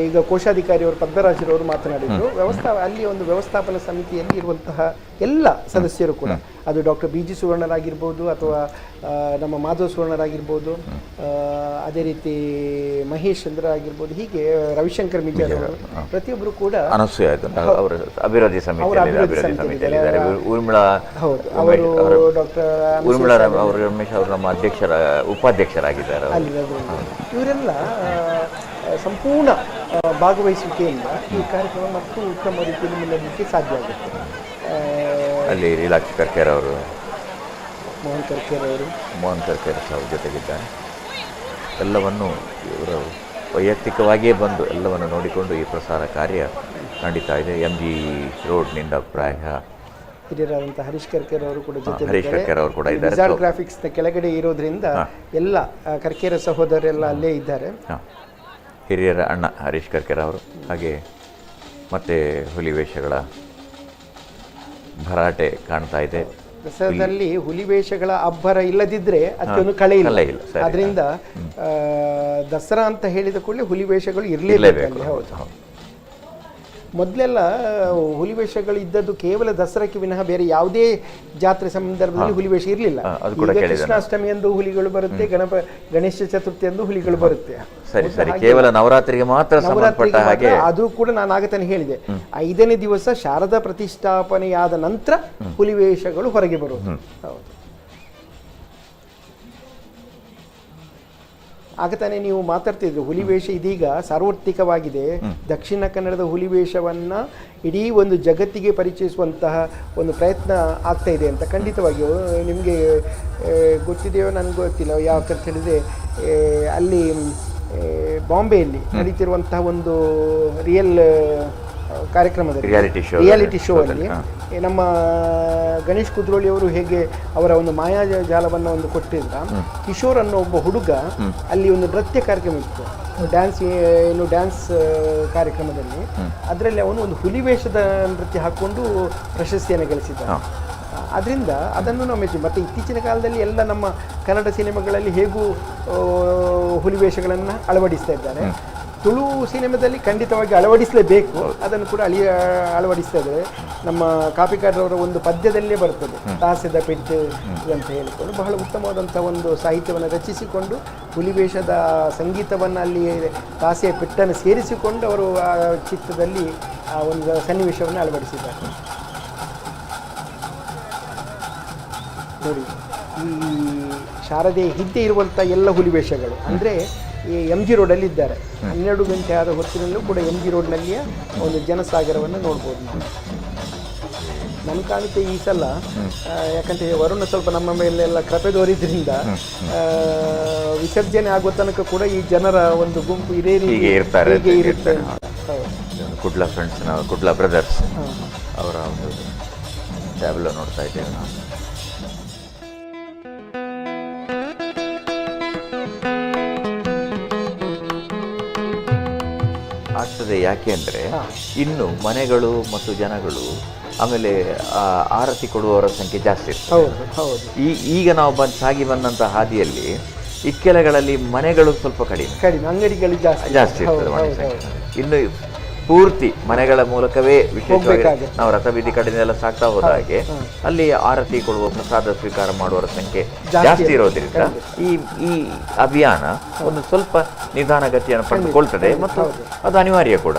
S2: ಈಗ ಕೋಶಾಧಿಕಾರಿಯವರು ಪದ್ಮರಾಜರವರು ಮಾತನಾಡಿದರು. ಅಲ್ಲಿ ಒಂದು ವ್ಯವಸ್ಥಾಪನಾ ಸಮಿತಿಯಲ್ಲಿ ಇರುವಂತಹ ಎಲ್ಲ ಸದಸ್ಯರು ಕೂಡ, ಅದು ಡಾಕ್ಟರ್ ಬಿ ಜಿ ಸುವರ್ಣರಾಗಿರ್ಬೋದು ಅಥವಾ ನಮ್ಮ ಮಾಧವ ಸುವರ್ಣರಾಗಿರ್ಬೋದು, ಅದೇ ರೀತಿ ಮಹೇಶ್ ಚಂದ್ರ ಆಗಿರ್ಬೋದು, ಹೀಗೆ ರವಿಶಂಕರ್ ಮಿಜಾರ್ ಅವರು, ಪ್ರತಿಯೊಬ್ಬರು ಕೂಡ
S9: ಅನಸೂಯ ಅವರು ಅಭಿವೃದ್ಧಿ ಸಮಿತಿಯಲ್ಲಿದ್ದಾರೆ. ಊರ್ಮಿಳಾ
S2: ಅವರು ಡಾಕ್ಟರ್
S9: ಊರ್ಮಿಳಾ ಅವರು ರಮೇಶ್ ಅವರು ನಮ್ಮ ಅಧ್ಯಕ್ಷರ ಉಪಾಧ್ಯಕ್ಷರಾಗಿದ್ದಾರೆ.
S2: ಇವರೆಲ್ಲ ಸಂಪೂರ್ಣ ಭಾಗವಹಿಸುವಿಕೆಯಿಂದ ಈ ಕಾರ್ಯಕ್ರಮ ಮತ್ತು ಉತ್ತಮ ರೀತಿಯಲ್ಲಿ ಮುನ್ನಡೆಯಲಿಕ್ಕೆ ಸಾಧ್ಯ ಆಗುತ್ತೆ.
S9: ಅಲ್ಲಿ ಲೀಲಾಕ್ಷಿ ಕರ್ಕೇರ್ ಅವರು,
S2: ಮೋಹನ್ ಕರ್ಕೇರ್ ಅವರು,
S9: ಮೋಹನ್ ಕರ್ಕೇರ್ ಸಹ ಜೊತೆಗಿದ್ದಾರೆ. ಎಲ್ಲವನ್ನು ಇವರು ವೈಯಕ್ತಿಕವಾಗಿಯೇ ಬಂದು ಎಲ್ಲವನ್ನು ನೋಡಿಕೊಂಡು ಈ ಪ್ರಸಾರ ಕಾರ್ಯ ನಡೀತಾ ಇದೆ. ಎಂ ಜಿ ರೋಡ್ನಿಂದ ಪ್ರಾಯ
S2: ಹಿರಿಯರಾದಂಥ ಹರೀಶ್ ಕರ್ಕೇರ್ ಅವರು ಕೂಡ ಜೊತೆ,
S9: ಹರೀಶ್ ಕರ್ಕೇರ್ ಅವರು ಕೂಡ ಇದ್ದಾರೆ.
S2: ವಿಜಾರ್ಡ್ ಗ್ರಾಫಿಕ್ಸ್ ಕೆಳಗಡೆ ಇರೋದ್ರಿಂದ ಎಲ್ಲ ಕರ್ಕೇರ ಸಹೋದರೆಲ್ಲ ಅಲ್ಲೇ ಇದ್ದಾರೆ.
S9: ಹಿರಿಯರ ಅಣ್ಣ ಹರೀಶ್ ಕರ್ಕೇರ್ ಅವರು, ಹಾಗೆ ಮತ್ತು ಹುಲಿ ವೇಷಗಳ ಭರಾಟೆ ಕಾಣ್ತಾ ಇದೆ.
S2: ದಸರಾದಲ್ಲಿ ಹುಲಿವೇಷಗಳ ಅಬ್ಬರ ಇಲ್ಲದಿದ್ದರೆ ಅದಕ್ಕೊಂದು ಕಳೆ ಇಲ್ಲ. ಅದರಿಂದ ದಸರಾ ಅಂತ ಹೇಳಿದ ಕೂಡಲೇ ಹುಲಿವೇಷಗಳು ಇರಲೇಬೇಕು. ಹೌದು, ಮೊದಲೆಲ್ಲ ಹುಲಿವೇಷಗಳು ಇದ್ದದ್ದು ಕೇವಲ ದಸರಾಕ್ಕೆ ವಿನಃ ಬೇರೆ ಯಾವುದೇ ಜಾತ್ರೆ ಸಂದರ್ಭದಲ್ಲಿ ಹುಲಿವೇಷ ಇರಲಿಲ್ಲ. ಈಗ ಕೃಷ್ಣಾಷ್ಟಮಿ ಎಂದು ಹುಲಿಗಳು ಬರುತ್ತೆ, ಗಣೇಶ ಚತುರ್ಥಿ ಎಂದು ಹುಲಿಗಳು ಬರುತ್ತೆ.
S9: ಸರಿ ಸರಿ, ಕೇವಲ ನವರಾತ್ರಿಗೆ ಮಾತ್ರ ಸಂಬಂಧಪಟ್ಟ ಹಾಗೆ.
S2: ಅದು ಕೂಡ ನಾನು ಆಗ ತಾನೇ ಹೇಳಿದೆ, 5ನೇ ದಿವಸ ಶಾರದಾ ಪ್ರತಿಷ್ಠಾಪನೆಯಾದ ನಂತರ ಹುಲಿವೇಷಗಳು ಹೊರಗೆ ಬರುವುದು. ಹೌದು, ಆಗ ತಾನೇ ನೀವು ಮಾತಾಡ್ತಿದ್ರು ಹುಲಿವೇಷ ಇದೀಗ ಸಾರ್ವತ್ರಿಕವಾಗಿದೆ. ದಕ್ಷಿಣ ಕನ್ನಡದ ಹುಲಿವೇಷವನ್ನು ಇಡೀ ಒಂದು ಜಗತ್ತಿಗೆ ಪರಿಚಯಿಸುವಂತಹ ಒಂದು ಪ್ರಯತ್ನ ಆಗ್ತಾ ಇದೆ ಅಂತ. ಖಂಡಿತವಾಗಿಯೂ ನಿಮಗೆ ಗೊತ್ತಿದೆಯೋ ನನಗೆ ಗೊತ್ತಿಲ್ಲ, ಯಾಕಂತ ಹೇಳಿದರೆ ಅಲ್ಲಿ ಬಾಂಬೆಯಲ್ಲಿ ನಡೀತಿರುವಂತಹ ಒಂದು ರಿಯಲ್ ಕಾರ್ಯಕ್ರಮದಲ್ಲಿ, ರಿಯಾಲಿಟಿ ಶೋ ಅಲ್ಲಿ ನಮ್ಮ ಗಣೇಶ್ ಕುದ್ರೋಳಿ ಅವರು ಹೇಗೆ ಅವರ ಒಂದು ಮಾಯಾಜಾಲವನ್ನು ಒಂದು ಕೊಟ್ಟಿದ್ರ, ಕಿಶೋರ್ ಅನ್ನೋ ಒಬ್ಬ ಹುಡುಗ ಅಲ್ಲಿ ಒಂದು ನೃತ್ಯ ಕಾರ್ಯಕ್ರಮ ಇತ್ತು, ಡ್ಯಾನ್ಸ್ ಏನು ಡ್ಯಾನ್ಸ್ ಕಾರ್ಯಕ್ರಮದಲ್ಲಿ, ಅದರಲ್ಲಿ ಅವನು ಒಂದು ಹುಲಿವೇಷದ ನೃತ್ಯ ಹಾಕ್ಕೊಂಡು ಪ್ರಶಸ್ತಿಯನ್ನು ಗಳಿಸಿದ್ದ. ಅದರಿಂದ ಅದನ್ನು ನಾವು ಮೆಚ್ಚಿ. ಮತ್ತು ಇತ್ತೀಚಿನ ಕಾಲದಲ್ಲಿ ಎಲ್ಲ ನಮ್ಮ ಕನ್ನಡ ಸಿನಿಮಾಗಳಲ್ಲಿ ಹೇಗೂ ಹುಲಿವೇಷಗಳನ್ನು ಅಳವಡಿಸ್ತಾ ಇದ್ದಾರೆ. ತುಳು ಸಿನಿಮಾದಲ್ಲಿ ಖಂಡಿತವಾಗಿ ಅಳವಡಿಸಲೇಬೇಕು, ಅದನ್ನು ಕೂಡ ಅಳವಡಿಸ್ತಾ ಇದ್ದಾರೆ. ನಮ್ಮ ಕಾಪಿಕಾಡ್ರವರ ಒಂದು ಪದ್ಯದಲ್ಲೇ ಬರ್ತದೆ ತಾಸೆದ ಪೆಟ್ಟು ಅಂತ ಹೇಳಿಕೊಂಡು ಬಹಳ ಉತ್ತಮವಾದಂಥ ಒಂದು ಸಾಹಿತ್ಯವನ್ನು ರಚಿಸಿಕೊಂಡು ಹುಲಿವೇಷದ ಸಂಗೀತವನ್ನು ಅಲ್ಲಿ ತಾಸೆಯ ಪೆಟ್ಟನ್ನು ಸೇರಿಸಿಕೊಂಡು ಅವರು ಆ ಚಿತ್ರದಲ್ಲಿ ಆ ಒಂದು ಸನ್ನಿವೇಶವನ್ನು ಅಳವಡಿಸಿದ್ದಾರೆ. ನೋಡಿ, ಈ ಶಾರದೆ ಹಿಂದೆ ಇರುವಂಥ ಎಲ್ಲ ಹುಲಿವೇಷಗಳು ಅಂದರೆ ಈ ಎಮ್ ಜಿ ರೋಡಲ್ಲಿ ಇದ್ದಾರೆ. 12 ಗಂಟೆ ಆದ ಹೊತ್ತಿನಲ್ಲೂ ಕೂಡ ಎಮ್ ಜಿ ರೋಡ್ನಲ್ಲಿಯ ಒಂದು ಜನಸಾಗರವನ್ನು ನೋಡ್ಬೋದು ನಾವು. ನನ್ನ ಕಾಣುತ್ತೆ ಈ ಸಲ, ಯಾಕಂತ ವರುಣ ಸ್ವಲ್ಪ ನಮ್ಮ ಮೇಲೆಲ್ಲ ಕೃಪೆ ತೋರಿದ್ರಿಂದ ವಿಸರ್ಜನೆ ಆಗುವ ತನಕ ಕೂಡ ಈ ಜನರ ಒಂದು ಗುಂಪು ಇದೇ ರೀತಿ ಹೀಗೆ ಇರುತ್ತೆ.
S9: ಕುಡ್ಲ ಫ್ರೆಂಡ್ಸ್, ಕುಡ್ಲ ಬ್ರದರ್ಸ್ ಅವರ ಒಂದು ಟ್ಯಾಬ್ಲೋ ನೋಡ್ತಾ ಇದ್ದೇವೆ ನಾವು. ಆಗ್ತದೆ ಯಾಕೆ ಅಂದರೆ ಇನ್ನು ಮನೆಗಳು ಮತ್ತು ಜನಗಳು, ಆಮೇಲೆ ಆರತಿ ಕೊಡುವವರ ಸಂಖ್ಯೆ ಜಾಸ್ತಿ ಇರ್ತದೆ. ಈಗ ನಾವು ಸಾಗಿ ಬಂದಂಥ ಹಾದಿಯಲ್ಲಿ ಇಕ್ಕೆಲೆಗಳಲ್ಲಿ ಮನೆಗಳು ಸ್ವಲ್ಪ ಕಡಿಮೆ
S2: ಕಡಿಮೆ, ಅಂಗಡಿಗಳು ಜಾಸ್ತಿ
S9: ಜಾಸ್ತಿ ಇರ್ತದೆ ಮನೆ ಸಂಖ್ಯೆ. ಇನ್ನು ಪೂರ್ತಿ ಮನೆಗಳ ಮೂಲಕವೇ ವಿಶೇಷವಾಗಿ ನಾವು ರಥಬೀದಿ ಕಡೆಯಿಂದೆಲ್ಲ ಸಾಗ್ತಾ ಹೋದ ಹಾಗೆ ಅಲ್ಲಿ ಆರತಿ ಕೊಡುವ, ಪ್ರಸಾದ ಸ್ವೀಕಾರ ಮಾಡುವವರ ಸಂಖ್ಯೆ ಜಾಸ್ತಿ ಇರೋದ್ರಿಂದ ಈ ಈ ಅಭಿಯಾನ ಒಂದು ಸ್ವಲ್ಪ ನಿಧಾನಗತಿಯನ್ನು ಪಡೆದುಕೊಳ್ತದೆ ಮತ್ತು ಅದು ಅನಿವಾರ್ಯ ಕೂಡ.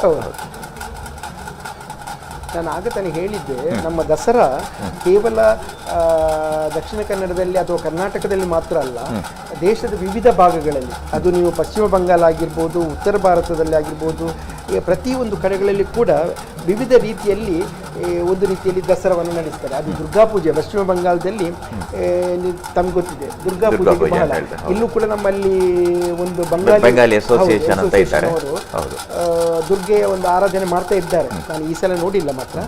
S2: ನಾನು ಆಗ ತಾನೇ ಹೇಳಿದ್ದೆ, ನಮ್ಮ ದಸರಾ ಕೇವಲ ದಕ್ಷಿಣ ಕನ್ನಡದಲ್ಲಿ ಅಥವಾ ಕರ್ನಾಟಕದಲ್ಲಿ ಮಾತ್ರ ಅಲ್ಲ, ದೇಶದ ವಿವಿಧ ಭಾಗಗಳಲ್ಲಿ, ಅದು ನೀವು ಪಶ್ಚಿಮ ಬಂಗಾಳ ಆಗಿರ್ಬೋದು, ಉತ್ತರ ಭಾರತದಲ್ಲಿ ಆಗಿರ್ಬೋದು, ಪ್ರತಿಯೊಂದು ಕಡೆಗಳಲ್ಲಿ ಕೂಡ ವಿವಿಧ ರೀತಿಯಲ್ಲಿ ಒಂದು ರೀತಿಯಲ್ಲಿ ದಸರಾವನ್ನು ನಡೆಸ್ತಾರೆ. ಅದು ದುರ್ಗಾ ಪೂಜೆ ಪಶ್ಚಿಮ ಬಂಗಾಳದಲ್ಲಿ ತಮ್ಗೆ ಗೊತ್ತಿದೆ, ದುರ್ಗಾ ಪೂಜೆ ಬಹಳ. ಇಲ್ಲೂ ಕೂಡ ನಮ್ಮಲ್ಲಿ ಒಂದು ಬಂಗಾಲಿ
S9: ಅಸೋಸಿಯೇಷನ್ ಅಂತ ಇದ್ದಾರೆ,
S2: ದುರ್ಗೆಯ ಒಂದು ಆರಾಧನೆ ಮಾಡ್ತಾ ಇದ್ದಾರೆ. ನಾನು ಈ ಸಲ ನೋಡಿಲ್ಲ ಮಾತ್ರ.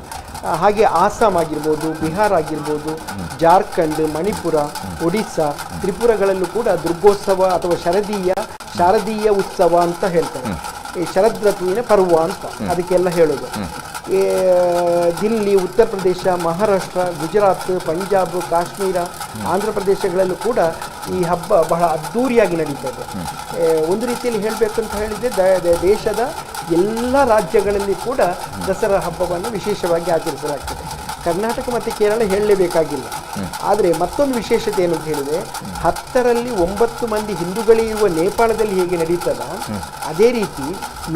S2: ಹಾಗೆ ಆಸಾಮ್ ಆಗಿರ್ಬೋದು, ಬಿಹಾರ್ ಆಗಿರ್ಬೋದು, ಜಾರ್ಖಂಡ್, ಮಣಿಪುರ, ಒಡಿಸ್ಸಾ, ತ್ರಿಪುರಗಳಲ್ಲೂ ಕೂಡ ದುರ್ಗೋತ್ಸವ ಅಥವಾ ಶಾರದೀಯ ಉತ್ಸವ ಅಂತ ಹೇಳ್ತಾರೆ. ಈ ಶರದ್ ಋತುವಿನ ಪರ್ವ ಅಂತ ಅದಕ್ಕೆಲ್ಲ ಹೇಳೋದು. ದಿಲ್ಲಿ, ಉತ್ತರ ಪ್ರದೇಶ, ಮಹಾರಾಷ್ಟ್ರ, ಗುಜರಾತ್, ಪಂಜಾಬ್, ಕಾಶ್ಮೀರ, ಆಂಧ್ರ ಪ್ರದೇಶಗಳಲ್ಲೂ ಕೂಡ ಈ ಹಬ್ಬ ಬಹಳ ಅದ್ಧೂರಿಯಾಗಿ ನಡೀತದೆ. ಒಂದು ರೀತಿಯಲ್ಲಿ ಹೇಳಬೇಕಂತ ಹೇಳಿದರೆ ದೇಶದ ಎಲ್ಲ ರಾಜ್ಯಗಳಲ್ಲಿ ಕೂಡ ದಸರಾ ಹಬ್ಬವನ್ನು ವಿಶೇಷವಾಗಿ ಆಚರಿಸಲಾಗ್ತದೆ. ಕರ್ನಾಟಕ ಮತ್ತು ಕೇರಳ ಹೇಳಲೇಬೇಕಾಗಿಲ್ಲ. ಆದರೆ ಮತ್ತೊಂದು ವಿಶೇಷತೆ ಏನು ಅಂತ ಹೇಳಿದರೆ, 10ರಲ್ಲಿ 9 ಮಂದಿ ಹಿಂದೂಗಳಿರುವ ನೇಪಾಳದಲ್ಲಿ ಹೇಗೆ ನಡೀತದ, ಅದೇ ರೀತಿ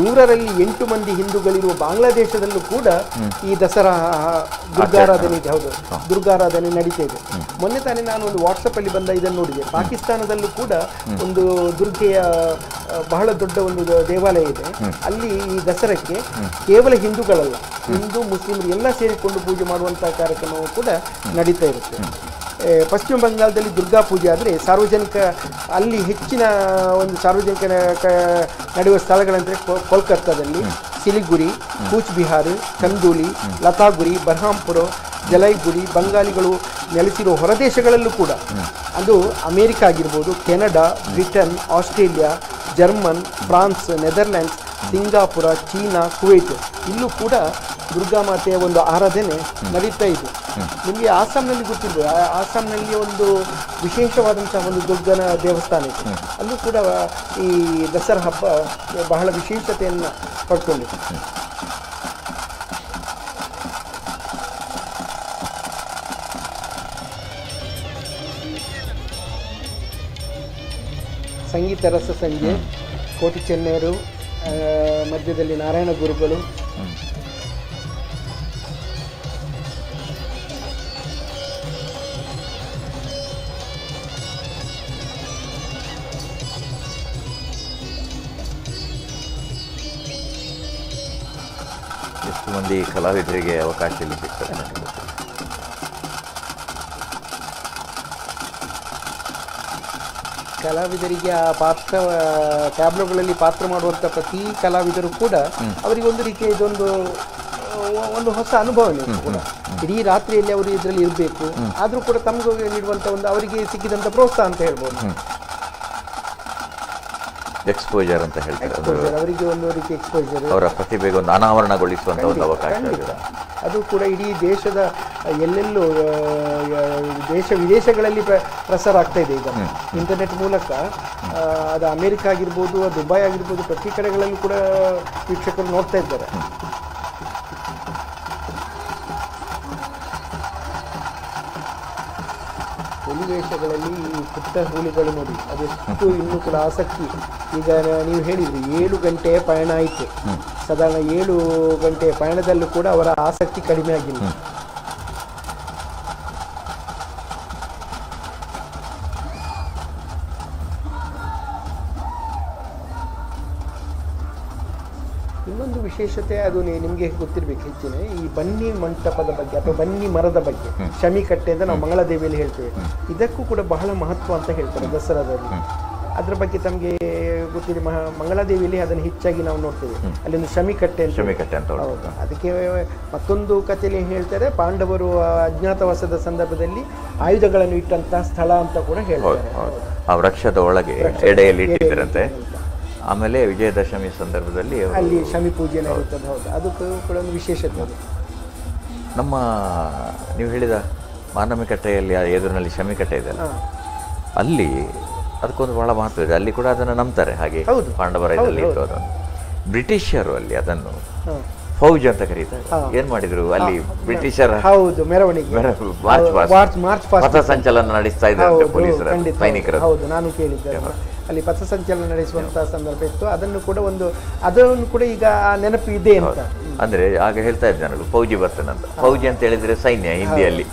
S2: 100ರಲ್ಲಿ 8 ಮಂದಿ ಹಿಂದೂಗಳಿರುವ ಬಾಂಗ್ಲಾದೇಶದಲ್ಲೂ ಕೂಡ ಈ ದಸರಾ ದುರ್ಗಾರಾಧನೆ ಇದೆ. ಹೌದು, ದುರ್ಗಾರಾಧನೆ ನಡೀತಾ ಇದೆ. ಮೊನ್ನೆ ತಾನೇ ನಾನು ಒಂದು ವಾಟ್ಸಪ್ಪಲ್ಲಿ ಬಂದ ಇದನ್ನು ನೋಡಿದೆ. ಪಾಕಿಸ್ತಾನದಲ್ಲೂ ಕೂಡ ಒಂದು ದುರ್ಗೆಯ ಬಹಳ ದೊಡ್ಡ ಒಂದು ದೇವಾಲಯ ಇದೆ. ಅಲ್ಲಿ ಈ ದಸರಾಕ್ಕೆ ಕೇವಲ ಹಿಂದೂಗಳಲ್ಲ, ಹಿಂದೂ ಮುಸ್ಲಿಮರು ಎಲ್ಲ ಸೇರಿಕೊಂಡು ಪೂಜೆ ಮಾಡುವಂಥ ಕಾರ್ಯಕ್ರಮವೂ ಕೂಡ ನಡೀತಾ ಇರುತ್ತೆ. ಪಶ್ಚಿಮ ಬಂಗಾಳದಲ್ಲಿ ದುರ್ಗಾ ಪೂಜೆ ಆದರೆ ಸಾರ್ವಜನಿಕ ಅಲ್ಲಿ ಹೆಚ್ಚಿನ ಒಂದು ಸಾರ್ವಜನಿಕ ನಡೆಯುವ ಸ್ಥಳಗಳಂದರೆ ಕೋಲ್ಕತ್ತಾದಲ್ಲಿ ಸಿಲಿಗುರಿ, ಕೂಚ್ ಬಿಹಾರ್, ಕಂದೂಲಿ, ಲತಾಗುರಿ, ಬರ್ಹಾಂಪುರ, ಜಲೈಗುರಿ, ಬಂಗಾಲಿಗಳು ನೆಲೆಸಿರುವ ಹೊರದೇಶಗಳಲ್ಲೂ ಕೂಡ, ಅದು ಅಮೇರಿಕ ಆಗಿರ್ಬೋದು, Canada, Britain, Australia, German, France, Netherlands, Singapore, China, Kuwait, ಇಲ್ಲೂ ಕೂಡ ದುರ್ಗಾ ಮಾತೆಯ ಒಂದು ಆರಾಧನೆ ನಡೀತಾ ಇದೆ. ನಿಮಗೆ ಆಸಾಂನಲ್ಲಿ ಗೊತ್ತಿರ್ಬೋದು, ಆಸಾಂನಲ್ಲಿ ಒಂದು ವಿಶೇಷವಾದಂತಹ ಒಂದು ದುರ್ಗನ ದೇವಸ್ಥಾನ ಇದೆ. ಅಲ್ಲೂ ಕೂಡ ಈ ದಸರಾ ಹಬ್ಬ ಬಹಳ ವಿಶೇಷತೆಯನ್ನು ಪಡ್ಕೊಂಡಿದೆ. ಸಂಗೀತ ರಸ ಸಂಜೆ, ಕೋಟಿ ಚೆನ್ನಯರು, ಮಧ್ಯದಲ್ಲಿ ನಾರಾಯಣ ಗುರುಗಳು.
S9: ಎಷ್ಟು ಮಂದಿ ಕಲಾವಿದರಿಗೆ ಅವಕಾಶ ಇಲ್ಲಿ ಸಿಗ್ತದೆ ನನಗೆ ಗೊತ್ತಿಲ್ಲ.
S2: ಕಲಾವಿದರಿಗೆ ಆ ಪಾತ್ರ ಟ್ಯಾಬ್ಲೋಗಳಲ್ಲಿ ಪಾತ್ರ ಮಾಡುವಂಥ ಪ್ರತಿ ಕಲಾವಿದರು ಕೂಡ ಅವರಿಗೆ ಒಂದು ರೀತಿಯ ಇದೊಂದು ಒಂದು ಹೊಸ ಅನುಭವನೇ ಕೂಡ. ಇಡೀ ರಾತ್ರಿಯಲ್ಲಿ ಅವರು ಇದರಲ್ಲಿ ಇರಬೇಕು, ಆದರೂ ಕೂಡ ತಮಗೂ ನೀಡುವಂಥ ಒಂದು ಅವರಿಗೆ ಸಿಕ್ಕಿದಂಥ ಪ್ರೋತ್ಸಾಹ ಅಂತ ಹೇಳ್ಬೋದು.
S9: ಎಕ್ಸ್ಪೋಜರ್ ಅಂತ ಹೇಳ್ತಾರೆ,
S2: ಅವರಿಗೆ ಒಂದು ರೀತಿ ಎಕ್ಸ್ಪೋಜರ್,
S9: ಅವರ ಪ್ರತಿಭೆಗೆ ಒಂದು ಅನಾವರಣಗೊಳಿಸುವಂಥ ಒಂದು ಅವಕಾಶ.
S2: ಅದು ಕೂಡ ಇಡೀ ದೇಶದ ಎಲ್ಲೆಲ್ಲೂ ದೇಶ ವಿದೇಶಗಳಲ್ಲಿ ಪ್ರಸಾರ ಆಗ್ತಾ ಇದೆ ಈಗ ಇಂಟರ್ನೆಟ್ ಮೂಲಕ. ಅದು ಅಮೆರಿಕ ಆಗಿರ್ಬೋದು, ದುಬೈ ಆಗಿರ್ಬೋದು, ಪ್ರತಿ ಕಡೆಗಳಲ್ಲೂ ಕೂಡ ವೀಕ್ಷಕರು ನೋಡ್ತಾ ಇದ್ದಾರೆ. ಹುಲಿ ವೇಷಗಳಲ್ಲಿ ಈ ಪುಟ್ಟ ಹುಲಿಗಳು ನೋಡಿ ಅದೆಷ್ಟು ಇನ್ನೂ ಕೂಡ ಆಸಕ್ತಿ. ಈಗ ನೀವು ಹೇಳಿದ್ರಿ 7 ಗಂಟೆಯ ಪಯಣ ಆಯಿತು, ಸಾಧಾರಣ 7 ಗಂಟೆಯ ಪಯಣದಲ್ಲೂ ಕೂಡ ಅವರ ಆಸಕ್ತಿ ಕಡಿಮೆ ಆಗಿಲ್ಲ. ಇನ್ನೊಂದು ವಿಶೇಷತೆ ಅದು ನಿಮಗೆ ಗೊತ್ತಿರಬೇಕು ಹೆಚ್ಚಿನ ಈ ಬನ್ನಿ ಮಂಟಪದ ಬಗ್ಗೆ ಅಥವಾ ಬನ್ನಿ ಮರದ ಬಗ್ಗೆ, ಶಮಿಕಟ್ಟೆ ಅಂತ ನಾವು ಮಂಗಳಾದೇವಿಯಲ್ಲಿ ಹೇಳ್ತೇವೆ. ಇದಕ್ಕೂ ಕೂಡ ಬಹಳ ಮಹತ್ವ ಅಂತ ಹೇಳ್ತಾರೆ ದಸರಾದಲ್ಲಿ. ಅದರ ಬಗ್ಗೆ ತಮಗೆ ಗೊತ್ತಿದೆ, ಮಂಗಳಾದೇವಿಯಲ್ಲಿ ಅದನ್ನು ಹೆಚ್ಚಾಗಿ ನಾವು ನೋಡ್ತೇವೆ. ಅಲ್ಲಿ ಒಂದು ಶಮಿಕಟ್ಟೆ ಅಂತ,
S9: ಶಮಿಕಟ್ಟೆ ಅಂತ.
S2: ಹೌದು. ಅದಕ್ಕೆ ಮತ್ತೊಂದು ಕಥೆಯಲ್ಲಿ ಹೇಳ್ತಾರೆ, ಪಾಂಡವರು ಅಜ್ಞಾತವಾಸದ ಸಂದರ್ಭದಲ್ಲಿ ಆಯುಧಗಳನ್ನು ಇಟ್ಟಂತಹ ಸ್ಥಳ ಅಂತ ಕೂಡ ಹೇಳ್ತಾರೆ.
S9: ಆ ವೃಕ್ಷದ ಒಳಗೆ ಎಡೆಯಲ್ಲಿ ಇಟ್ಟಿದ್ದರಂತೆ. ಆಮೇಲೆ ವಿಜಯದಶಮಿ ಸಂದರ್ಭದಲ್ಲಿ
S2: ಅಲ್ಲಿ ಶಮಿ ಪೂಜೆ ನಡೆಯುತ್ತದೆ. ಹೌದು, ಅದು ಕೂಡ ಒಂದು ವಿಶೇಷತೆ. ಅದು
S9: ನಮ್ಮ ನೀವು ಹೇಳಿದ ಮಾನಮಿಕಟ್ಟೆಯಲ್ಲಿ ಎದುರಿನಲ್ಲಿ ಶಮಿಕಟ್ಟೆ ಇದೆ ಅಲ್ಲ, ಅಲ್ಲಿ ಅದಕ್ಕೊಂದು ಬಹಳ ಮಹತ್ವ ಇದೆ. ಅಲ್ಲಿ ಕೂಡ ಅದನ್ನು ನಂಬ್ತಾರೆ ಹಾಗೆ ಪಾಂಡವರ ಇದರಲ್ಲಿ ಇತ್ತು ಅದನ್ನು. ಬ್ರಿಟಿಷರು ಅಲ್ಲಿ ಅದನ್ನು ಫೌಜ್ ಅಂತ ಕರೀತಾರೆ. ಏನ್ ಮಾಡಿದ್ರು ಅಲ್ಲಿ ಬ್ರಿಟಿಷರ
S2: ಮೆರವಣಿಗೆ
S9: ಮಾರ್ಚ್ ಪಥಸಂಚಲನ ನಡೆಸ್ತಾ ಇದ್ದಾರೆ ಪೊಲೀಸರ ಸೈನಿಕರು.
S2: ಹೌದು, ನಾನು ಕೇಳಿದ್ದೆ ಅಲ್ಲಿ ಪಥಸಂಚಲನ ನಡೆಸುವಂತಹ ಸಂದರ್ಭ ಇತ್ತು. ಅದನ್ನು ಕೂಡ ಒಂದು ಅದನ್ನು ಕೂಡ ಈಗ ನೆನಪು ಇದೆ ಅಂತ.
S9: ಅಂದ್ರೆ ಆಗ ಹೇಳ್ತಾ ಇದ್ದ ಜನರು ಫೌಜಿ ಬರ್ತಾನಂತ. ಫೌಜಿ ಅಂತ ಹೇಳಿದ್ರೆ ಸೈನ್ಯ ಹಿಂದಿಯಲ್ಲಿ,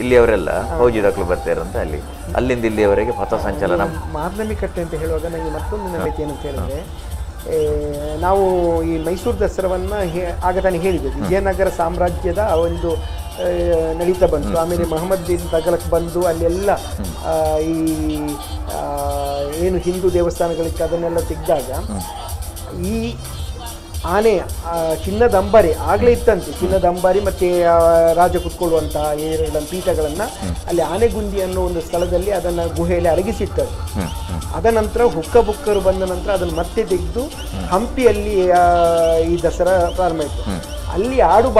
S9: ಇಲ್ಲಿ ಅವರೆಲ್ಲ ಫೌಜಿ ದಾಖಲು ಬರ್ತಾರೆ ಅಂತ ಅಲ್ಲಿ ಅಲ್ಲಿಂದ ಇಲ್ಲಿಯವರೆಗೆ ಪಥಸಂಚಲನ.
S2: ಮಾರ್ನಮಿಕಟ್ಟೆ ಅಂತ ಹೇಳುವಾಗ ನನಗೆ ಮತ್ತೊಂದು ನಂಬಿಕೆ ಏನಂತ ಹೇಳಿದ್ರೆ, ನಾವು ಈ ಮೈಸೂರು ದಸರಾವನ್ನು ಆಗ ತಾನೇ ಹೇಳಿದೆ, ವಿಜಯನಗರ ಸಾಮ್ರಾಜ್ಯದ ಒಂದು ನಡೀತಾ ಬಂತು. ಆಮೇಲೆ ಮಹಮ್ಮದ್ ಬಿನ್ ತಗಲಕ್ ಬಂದು ಅಲ್ಲೆಲ್ಲ ಈ ಏನು ಹಿಂದೂ ದೇವಸ್ಥಾನಗಳಿತ್ತು ಅದನ್ನೆಲ್ಲ ತೆಗೆದಾಗ ಈ ಆನೆ ಚಿನ್ನದ ಅಂಬಾರಿ ಆಗಲೇ ಇತ್ತಂತೆ. ಚಿನ್ನದ ಅಂಬಾರಿ ಮತ್ತು ರಾಜ ಕುತ್ಕೊಳ್ಳುವಂತಹ ಏರುಗಳ ಪೀಠಗಳನ್ನು ಅಲ್ಲಿ ಆನೆಗುಂದಿ ಅನ್ನೋ ಒಂದು ಸ್ಥಳದಲ್ಲಿ ಅದನ್ನು ಗುಹೆಯಲ್ಲಿ ಅಡಗಿಸಿಟ್ಟರು. ಅದ ನಂತರ ಹುಕ್ಕಬುಕ್ಕರು ಬಂದ ನಂತರ ಅದನ್ನು ಮತ್ತೆ ತೆಗೆದು ಹಂಪಿಯಲ್ಲಿ ಈ ದಸರಾ ಪ್ರಾರಂಭ ಆಯಿತು. ಅಲ್ಲಿ ಆಡು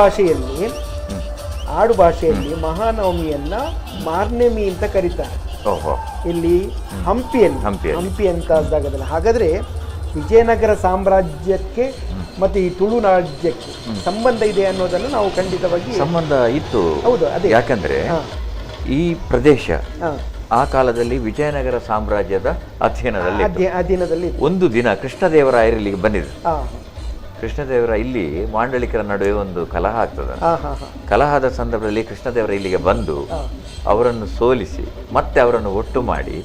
S2: ಭಾಷೆಯಲ್ಲಿ ಮಹಾನವಮಿಯನ್ನು ಮಾರ್ನೆಮಿ ಅಂತ ಕರೀತಾರೆ. ಇಲ್ಲಿ ಹಂಪಿಯಲ್ಲಿ, ಹಂಪಿ ಅಂತ ಜಾಗದಲ್ಲಿ. ಹಾಗಾದರೆ ವಿಜಯನಗರ ಸಾಮ್ರಾಜ್ಯಕ್ಕೆ ಮತ್ತು ಈ ತುಳು ರಾಜ್ಯಕ್ಕೆ ಸಂಬಂಧ ಇದೆ ಅನ್ನೋದನ್ನು ನಾವು ಖಂಡಿತವಾಗಿ
S9: ಸಂಬಂಧ ಇತ್ತು.
S2: ಹೌದು, ಅದೇ.
S9: ಯಾಕಂದ್ರೆ ಈ ಪ್ರದೇಶ ಆ ಕಾಲದಲ್ಲಿ ವಿಜಯನಗರ ಸಾಮ್ರಾಜ್ಯದ ಅಧೀನದಲ್ಲಿ ಒಂದು ದಿನ ಕೃಷ್ಣದೇವರಾಯರು ಇಲ್ಲಿಗೆ ಬಂದಿದ್ರು. ಕೃಷ್ಣದೇವರ ಇಲ್ಲಿ ಮಾಂಡಲಿಕರ ನಡುವೆ ಒಂದು ಕಲಹ ಆಗ್ತದೆ. ಕಲಹದ ಸಂದರ್ಭದಲ್ಲಿ ಕೃಷ್ಣದೇವರ ಇಲ್ಲಿಗೆ ಬಂದು ಅವರನ್ನು ಸೋಲಿಸಿ ಮತ್ತೆ ಅವರನ್ನು ಒಟ್ಟು ಮಾಡಿ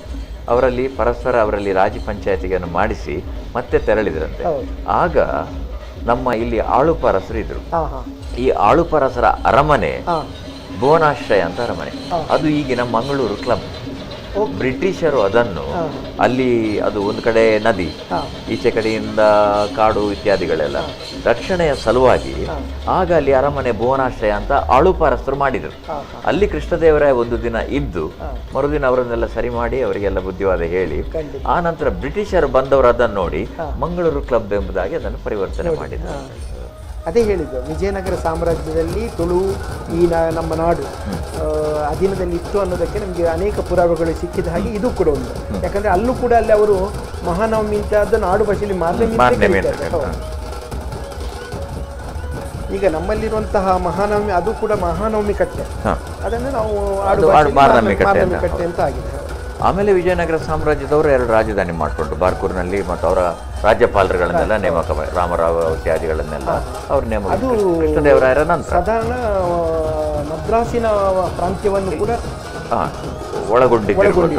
S9: ಅವರಲ್ಲಿ ಪರಸ್ಪರ ಅವರಲ್ಲಿ ರಾಜಿ ಪಂಚಾಯತಿಯನ್ನು ಮಾಡಿಸಿ ಮತ್ತೆ ತೆರಳಿದ್ರಂತೆ. ಆಗ ನಮ್ಮ ಇಲ್ಲಿ ಆಳುಪರಸರು ಇದ್ರು. ಈ ಆಳುಪರಸರ ಅರಮನೆ ಭುವನಾಶ್ರಯ ಅಂತ ಅರಮನೆ, ಅದು ಈಗಿನ ಮಂಗಳೂರು ಕ್ಲಬ್. ಬ್ರಿಟಿಷರು ಅದನ್ನು ಅಲ್ಲಿ, ಅದು ಒಂದು ಕಡೆ ನದಿ, ಈಚೆ ಕಡೆಯಿಂದ ಕಾಡು ಇತ್ಯಾದಿಗಳೆಲ್ಲ ರಕ್ಷಣೆಯ ಸಲುವಾಗಿ ಆಗ ಅಲ್ಲಿ ಅರಮನೆ ಭುವನಾಶ್ರಯ ಅಂತ ಆಳುಪಾರಸ್ಥರು ಮಾಡಿದರು. ಅಲ್ಲಿ ಕೃಷ್ಣದೇವರಾಯ ಒಂದು ದಿನ ಇದ್ದು ಮರುದಿನ ಅವರನ್ನೆಲ್ಲ ಸರಿ ಮಾಡಿ ಅವರಿಗೆಲ್ಲ ಬುದ್ಧಿವಾದ ಹೇಳಿ ಆ ನಂತರ ಬ್ರಿಟಿಷರು ಬಂದವರು ಅದನ್ನು ನೋಡಿ ಮಂಗಳೂರು ಕ್ಲಬ್ ಎಂಬುದಾಗಿ ಅದನ್ನು ಪರಿವರ್ತನೆ ಮಾಡಿದರು.
S2: ಅದೇ ಹೇಳಿದ್ದು, ವಿಜಯನಗರ ಸಾಮ್ರಾಜ್ಯದಲ್ಲಿ ತುಳು ಈ ನಮ್ಮ ನಾಡು ಅಧೀನದಲ್ಲಿ ಇತ್ತು ಅನ್ನೋದಕ್ಕೆ ನಮಗೆ ಅನೇಕ ಪುರಾವೆಗಳು ಸಿಕ್ಕಿದ ಹಾಗೆ ಇದು ಕೂಡ ಒಂದು. ಯಾಕಂದರೆ ಅಲ್ಲೂ ಕೂಡ ಅಲ್ಲಿ ಅವರು ಮಹಾನವಮಿ ಅಂತ ಅದನ್ನು ಆಡು ಭಾಷೆಯಲ್ಲಿ ಮಾರ್ನಮಿ ಅಂತ ಕರೀತಾರೆ. ಈಗ ನಮ್ಮಲ್ಲಿರುವಂತಹ ಮಹಾನವಮಿ ಅದು ಕೂಡ ಮಹಾನವಮಿ ಕಟ್ಟೆ, ಅದನ್ನು ನಾವು ಆಡು ಮಾರ್ನಮಿ ಕಟ್ಟೆ ಅಂತ ಆಗಿದೆ.
S9: ಆಮೇಲೆ ವಿಜಯನಗರ ಸಾಮ್ರಾಜ್ಯದವರು 2 ರಾಜಧಾನಿ ಮಾಡಿಕೊಂಡ್ರು, ಬಾರ್ಕೂರಿನಲ್ಲಿ ಮತ್ತು ಅವರ ರಾಜ್ಯಪಾಲರುಗಳನ್ನೆಲ್ಲ ನೇಮಕ, ರಾಮರಾವ್ ಇತ್ಯಾದಿಗಳನ್ನೆಲ್ಲ ಅವ್ರ ನೇಮಕ. ಕೃಷ್ಣದೇವರಾಯರ ನಂತರ
S2: ಸಾಧಾರಣ ಮದ್ರಾಸಿನ ಪ್ರಾಂತ್ಯವನ್ನು ಕೂಡ
S9: ಒಳಗೊಂಡಿದ್ದು,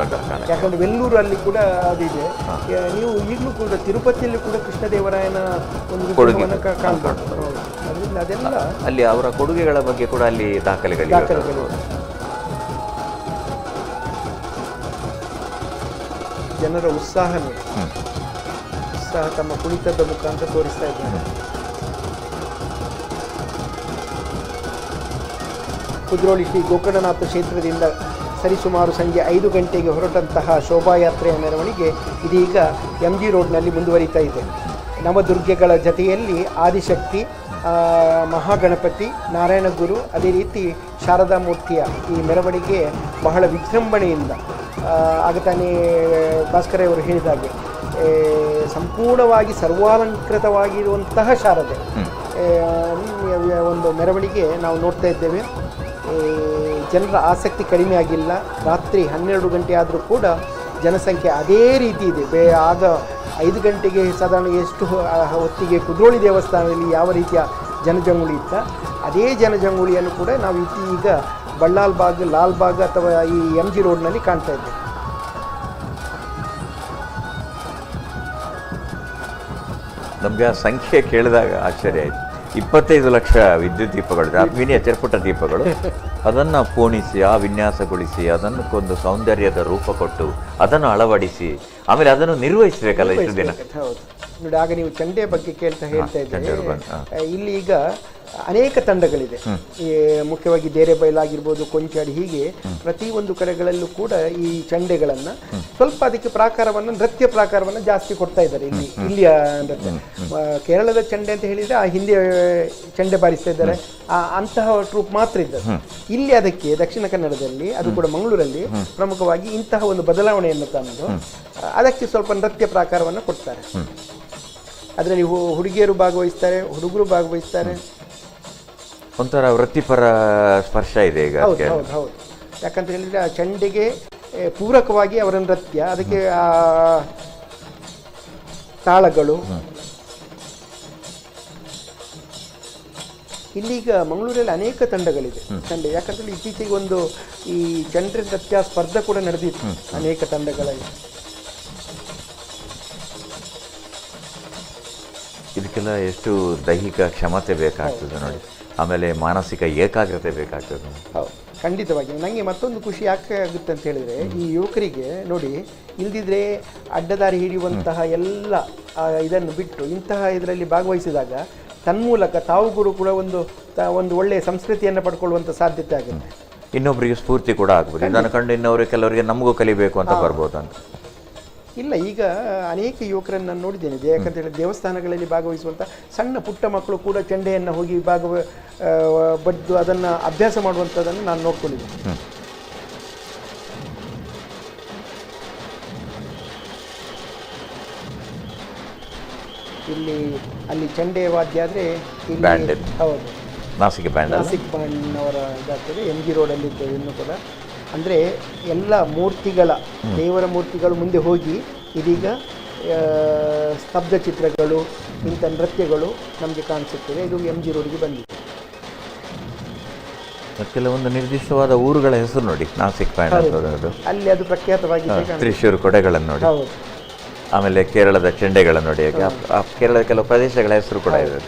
S2: ಯಾಕಂದ್ರೆ ವೆಲ್ಲೂರು ಅಲ್ಲಿ ಕೂಡ ಅದಿದೆ. ನೀವು ಈಗಲೂ ಕೂಡ ತಿರುಪತಿಯಲ್ಲಿ ಕೂಡ ಕೃಷ್ಣದೇವರಾಯನ ಒಂದು ವಿಗ್ರಹವನ್ನು ಕಾಣಬಹುದು. ಅದರಿಂದ ಅದೆಲ್ಲ
S9: ಅಲ್ಲಿ ಅವರ ಕೊಡುಗೆಗಳ ಬಗ್ಗೆ ಕೂಡ ಅಲ್ಲಿ ದಾಖಲೆಗಳಿವೆ.
S2: ಜನರ ಉತ್ಸಾಹ ನೋಡಿ, ಉತ್ಸಾಹ ತಮ್ಮ ಕುಣಿತದ ಮುಖಾಂತರ ತೋರಿಸ್ತಾ ಇದ್ದಾರೆ. ಕುದ್ರೋಳಿ ಶ್ರೀ ಗೋಕರ್ಣನಾಥ ಕ್ಷೇತ್ರದಿಂದ ಸರಿಸುಮಾರು ಸಂಜೆ 5 ಗಂಟೆಗೆ ಹೊರಟಂತಹ ಶೋಭಾಯಾತ್ರೆಯ ಮೆರವಣಿಗೆ ಇದೀಗ MG ರೋಡ್ನಲ್ಲಿ ಮುಂದುವರಿತಾ ಇದೆ. ನವದುರ್ಗೆಗಳ ಜತೆಯಲ್ಲಿ ಆದಿಶಕ್ತಿ, ಮಹಾಗಣಪತಿ, ನಾರಾಯಣಗುರು, ಅದೇ ರೀತಿ ಶಾರದಾ ಮೂರ್ತಿಯ ಈ ಮೆರವಣಿಗೆ ಬಹಳ ವಿಜೃಂಭಣೆಯಿಂದ, ಆಗ ತಾನೇ ಭಾಸ್ಕರವರು ಹೇಳಿದಾಗೆ ಸಂಪೂರ್ಣವಾಗಿ ಸರ್ವಾಲಂಕೃತವಾಗಿರುವಂತಹ ಶಾರದೆ ಒಂದು ಮೆರವಣಿಗೆ ನಾವು ನೋಡ್ತಾ ಇದ್ದೇವೆ. ಜನರ ಆಸಕ್ತಿ ಕಡಿಮೆ ಆಗಿಲ್ಲ. ರಾತ್ರಿ 12 ಗಂಟೆ ಆದರೂ ಕೂಡ ಜನಸಂಖ್ಯೆ ಅದೇ ರೀತಿ ಇದೆ. ಆಗ 5 ಗಂಟೆಗೆ ಸಾಧಾರಣ ಎಷ್ಟು ಹೊತ್ತಿಗೆ ಕುದ್ರೋಳಿ ದೇವಸ್ಥಾನದಲ್ಲಿ ಯಾವ ರೀತಿಯ ಜನಜಂಗುಳಿ ಇತ್ತ ಅದೇ ಜನಜಂಗುಳಿಯನ್ನು ಕೂಡ ನಾವು ಈಗ ಬಳ್ಳಾಲ್ ಬಾಗ್, ಲಾಲ್ ಬಾಗ್ ಅಥವಾ ಈ MG ರೋಡ್ನಲ್ಲಿ ಕಾಣ್ತಾ ಇದ್ದೇವೆ.
S9: ನಮಗೆ ಆ ಸಂಖ್ಯೆ ಕೇಳಿದಾಗ ಆಶ್ಚರ್ಯ ಆಯಿತು. 25 ಲಕ್ಷ ವಿದ್ಯುತ್ ದೀಪಗಳು, ಮಿನಿಯೇಚರ್ ಪುಟ್ಟ ದೀಪಗಳು, ಅದನ್ನು ಪೋಣಿಸಿ, ಆ ವಿನ್ಯಾಸಗೊಳಿಸಿ, ಅದನ್ನಕ್ಕೊಂದು ಸೌಂದರ್ಯದ ರೂಪ ಕೊಟ್ಟು ಅದನ್ನು ಅಳವಡಿಸಿ ಆಮೇಲೆ ಅದನ್ನು ನಿರ್ವಹಿಸಬೇಕಲ್ಲ ಇಷ್ಟು ದಿನ.
S2: ಹೌದು ನೋಡಿ, ಆಗ ನೀವು ಚಂಡೆ ಬಗ್ಗೆ ಹೇಳ್ತಾ ಇದ್ದೀರಿ. ಇಲ್ಲಿ ಈಗ ಅನೇಕ ತಂಡಗಳಿದೆ, ಈ ಮುಖ್ಯವಾಗಿ ದೇರೆಬೈಲಾಗಿರ್ಬೋದು, ಕೊಂಚಾಡಿ, ಹೀಗೆ ಪ್ರತಿ ಒಂದು ಕಡೆಗಳಲ್ಲೂ ಕೂಡ ಈ ಚಂಡೆಗಳನ್ನು ಸ್ವಲ್ಪ ಅದಕ್ಕೆ ಪ್ರಾಕಾರವನ್ನು, ನೃತ್ಯ ಪ್ರಾಕಾರವನ್ನು ಜಾಸ್ತಿ ಕೊಡ್ತಾ ಇದ್ದಾರೆ ಇಲ್ಲಿ. ಇಲ್ಲಿಯ ನೃತ್ಯ ಕೇರಳದ ಚಂಡೆ ಅಂತ ಹೇಳಿದರೆ ಆ ಹಿಂದೆ ಚಂಡೆ ಬಾರಿಸ್ತಾ ಇದ್ದಾರೆ, ಆ ಅಂತಹ ಟ್ರೂಪ್ ಮಾತ್ರ ಇದ್ದಾರೆ ಇಲ್ಲಿ. ಅದಕ್ಕೆ ದಕ್ಷಿಣ ಕನ್ನಡದಲ್ಲಿ, ಅದು ಕೂಡ ಮಂಗಳೂರಲ್ಲಿ ಪ್ರಮುಖವಾಗಿ ಇಂತಹ ಒಂದು ಬದಲಾವಣೆಯನ್ನು ತಂದು ಅದಕ್ಕೆ ಸ್ವಲ್ಪ ನೃತ್ಯ ಪ್ರಾಕಾರವನ್ನು ಕೊಡ್ತಾರೆ. ಅದರಲ್ಲಿ ಹುಡುಗಿಯರು ಭಾಗವಹಿಸ್ತಾರೆ, ಹುಡುಗರು ಭಾಗವಹಿಸ್ತಾರೆ.
S9: ಒಂಥರ ವೃತ್ತಿಪರ ಸ್ಪರ್ಶ ಇದೆ ಈಗ.
S2: ಹೌದು ಹೌದು ಹೌದು. ಯಾಕಂತ ಹೇಳಿದರೆ ಆ ಚಂಡೆಗೆ ಪೂರಕವಾಗಿ ಅವರ ನೃತ್ಯ, ಅದಕ್ಕೆ ಆ ತಾಳಗಳು. ಇಲ್ಲಿಗ ಮಂಗಳೂರಲ್ಲಿ ಅನೇಕ ತಂಡಗಳಿದೆ ಚಂಡೆ. ಯಾಕಂತೇಳಿ ಇತ್ತೀಚೆಗೆ ಒಂದು ಈ ಚಂಡೆ ನೃತ್ಯ ಸ್ಪರ್ಧೆ ಕೂಡ ನಡೆದಿತ್ತು ಅನೇಕ ತಂಡಗಳಲ್ಲಿ.
S9: ಇದಕ್ಕೆಲ್ಲ ಎಷ್ಟು ದೈಹಿಕ ಕ್ಷಮತೆ ಬೇಕಾಗ್ತದೆ ನೋಡಿ, ಆಮೇಲೆ ಮಾನಸಿಕ ಏಕಾಗ್ರತೆ ಬೇಕಾಗ್ತದೆ.
S2: ಹೌದು, ಖಂಡಿತವಾಗಿ. ನನಗೆ ಮತ್ತೊಂದು ಖುಷಿ ಯಾಕೆ ಆಗುತ್ತೆ ಅಂತ ಹೇಳಿದರೆ, ಈ ಯುವಕರಿಗೆ ನೋಡಿ, ಇಲ್ದಿದ್ರೆ ಅಡ್ಡದಾರಿ ಹಿಡಿಯುವಂತಹ ಎಲ್ಲ ಇದನ್ನು ಬಿಟ್ಟು ಇಂತಹ ಇದರಲ್ಲಿ ಭಾಗವಹಿಸಿದಾಗ ತನ್ಮೂಲಕ ತಾವುಗಳು ಕೂಡ ಒಂದು ಒಂದು ಒಳ್ಳೆಯ ಸಂಸ್ಕೃತಿಯನ್ನು ಪಡ್ಕೊಳ್ಳುವಂಥ ಸಾಧ್ಯತೆ ಆಗುತ್ತೆ.
S9: ಇನ್ನೊಬ್ಬರಿಗೆ ಸ್ಫೂರ್ತಿ ಕೂಡ ಆಗ್ಬೋದು, ಇದನ್ನು ಕಂಡು ಇನ್ನೊಬ್ಬರು ಕೆಲವರಿಗೆ ನಮಗೂ ಕಲಿಬೇಕು ಅಂತ ಬರ್ಬೋದು ಅಂತ.
S2: ಇಲ್ಲ, ಈಗ ಅನೇಕ ಯುವಕರನ್ನು ನಾನು ನೋಡಿದ್ದೇನೆ. ಯಾಕಂತ ಹೇಳಿದ್ರೆ ದೇವಸ್ಥಾನಗಳಲ್ಲಿ ಭಾಗವಹಿಸುವಂಥ ಸಣ್ಣ ಪುಟ್ಟ ಮಕ್ಕಳು ಕೂಡ ಚೆಂಡೆಯನ್ನು ಹೋಗಿ ಬಡ್ದು ಅದನ್ನು ಅಭ್ಯಾಸ ಮಾಡುವಂಥದ್ದನ್ನು ನಾನು ನೋಡ್ಕೊಂಡಿದ್ದೇನೆ. ಇಲ್ಲಿ ಅಲ್ಲಿ ಚೆಂಡೆ ವಾದ್ಯ ಆದರೆ ಇಲ್ಲಿ, ಹೌದು,
S9: ನಾಸಿಕ್ ಬ್ಯಾಂಡ್,
S2: ನಾಸಿಕ್ ಬ್ಯಾಂಡ್ ಅವರ ಇದಾಗ್ತದೆ. MG ರೋಡಲ್ಲಿ ಇದ್ದೇವೆ ಇನ್ನೂ ಕೂಡ. ಅಂದರೆ ಎಲ್ಲ ಮೂರ್ತಿಗಳ, ದೇವರ ಮೂರ್ತಿಗಳು ಮುಂದೆ ಹೋಗಿ ಇದೀಗ ಸ್ತಬ್ಧ ಚಿತ್ರಗಳು, ಇಂಥ ನೃತ್ಯಗಳು ನಮಗೆ ಕಾಣಿಸುತ್ತವೆ. ಇದು MG ರೋಡ್ಗೆ ಬಂದಿದೆ.
S9: ಕೆಲವೊಂದು ನಿರ್ದಿಷ್ಟವಾದ ಊರುಗಳ ಹೆಸರು ನೋಡಿ, ನಾಸಿಕ್ ಬ್ಯಾಂಡ್
S2: ಅಲ್ಲಿ ಅದು ಪ್ರಖ್ಯಾತವಾಗಿದೆ.
S9: ತ್ರಿಶೂರು ಕೊಡೆಗಳನ್ನು ನೋಡಿ, ಆಮೇಲೆ ಕೇರಳದ ಚೆಂಡೆಗಳನ್ನು ನೋಡಿ, ಕೇರಳದ ಕೆಲವು ಪ್ರದೇಶಗಳ ಹೆಸರು ಕೂಡ ಇದೆ.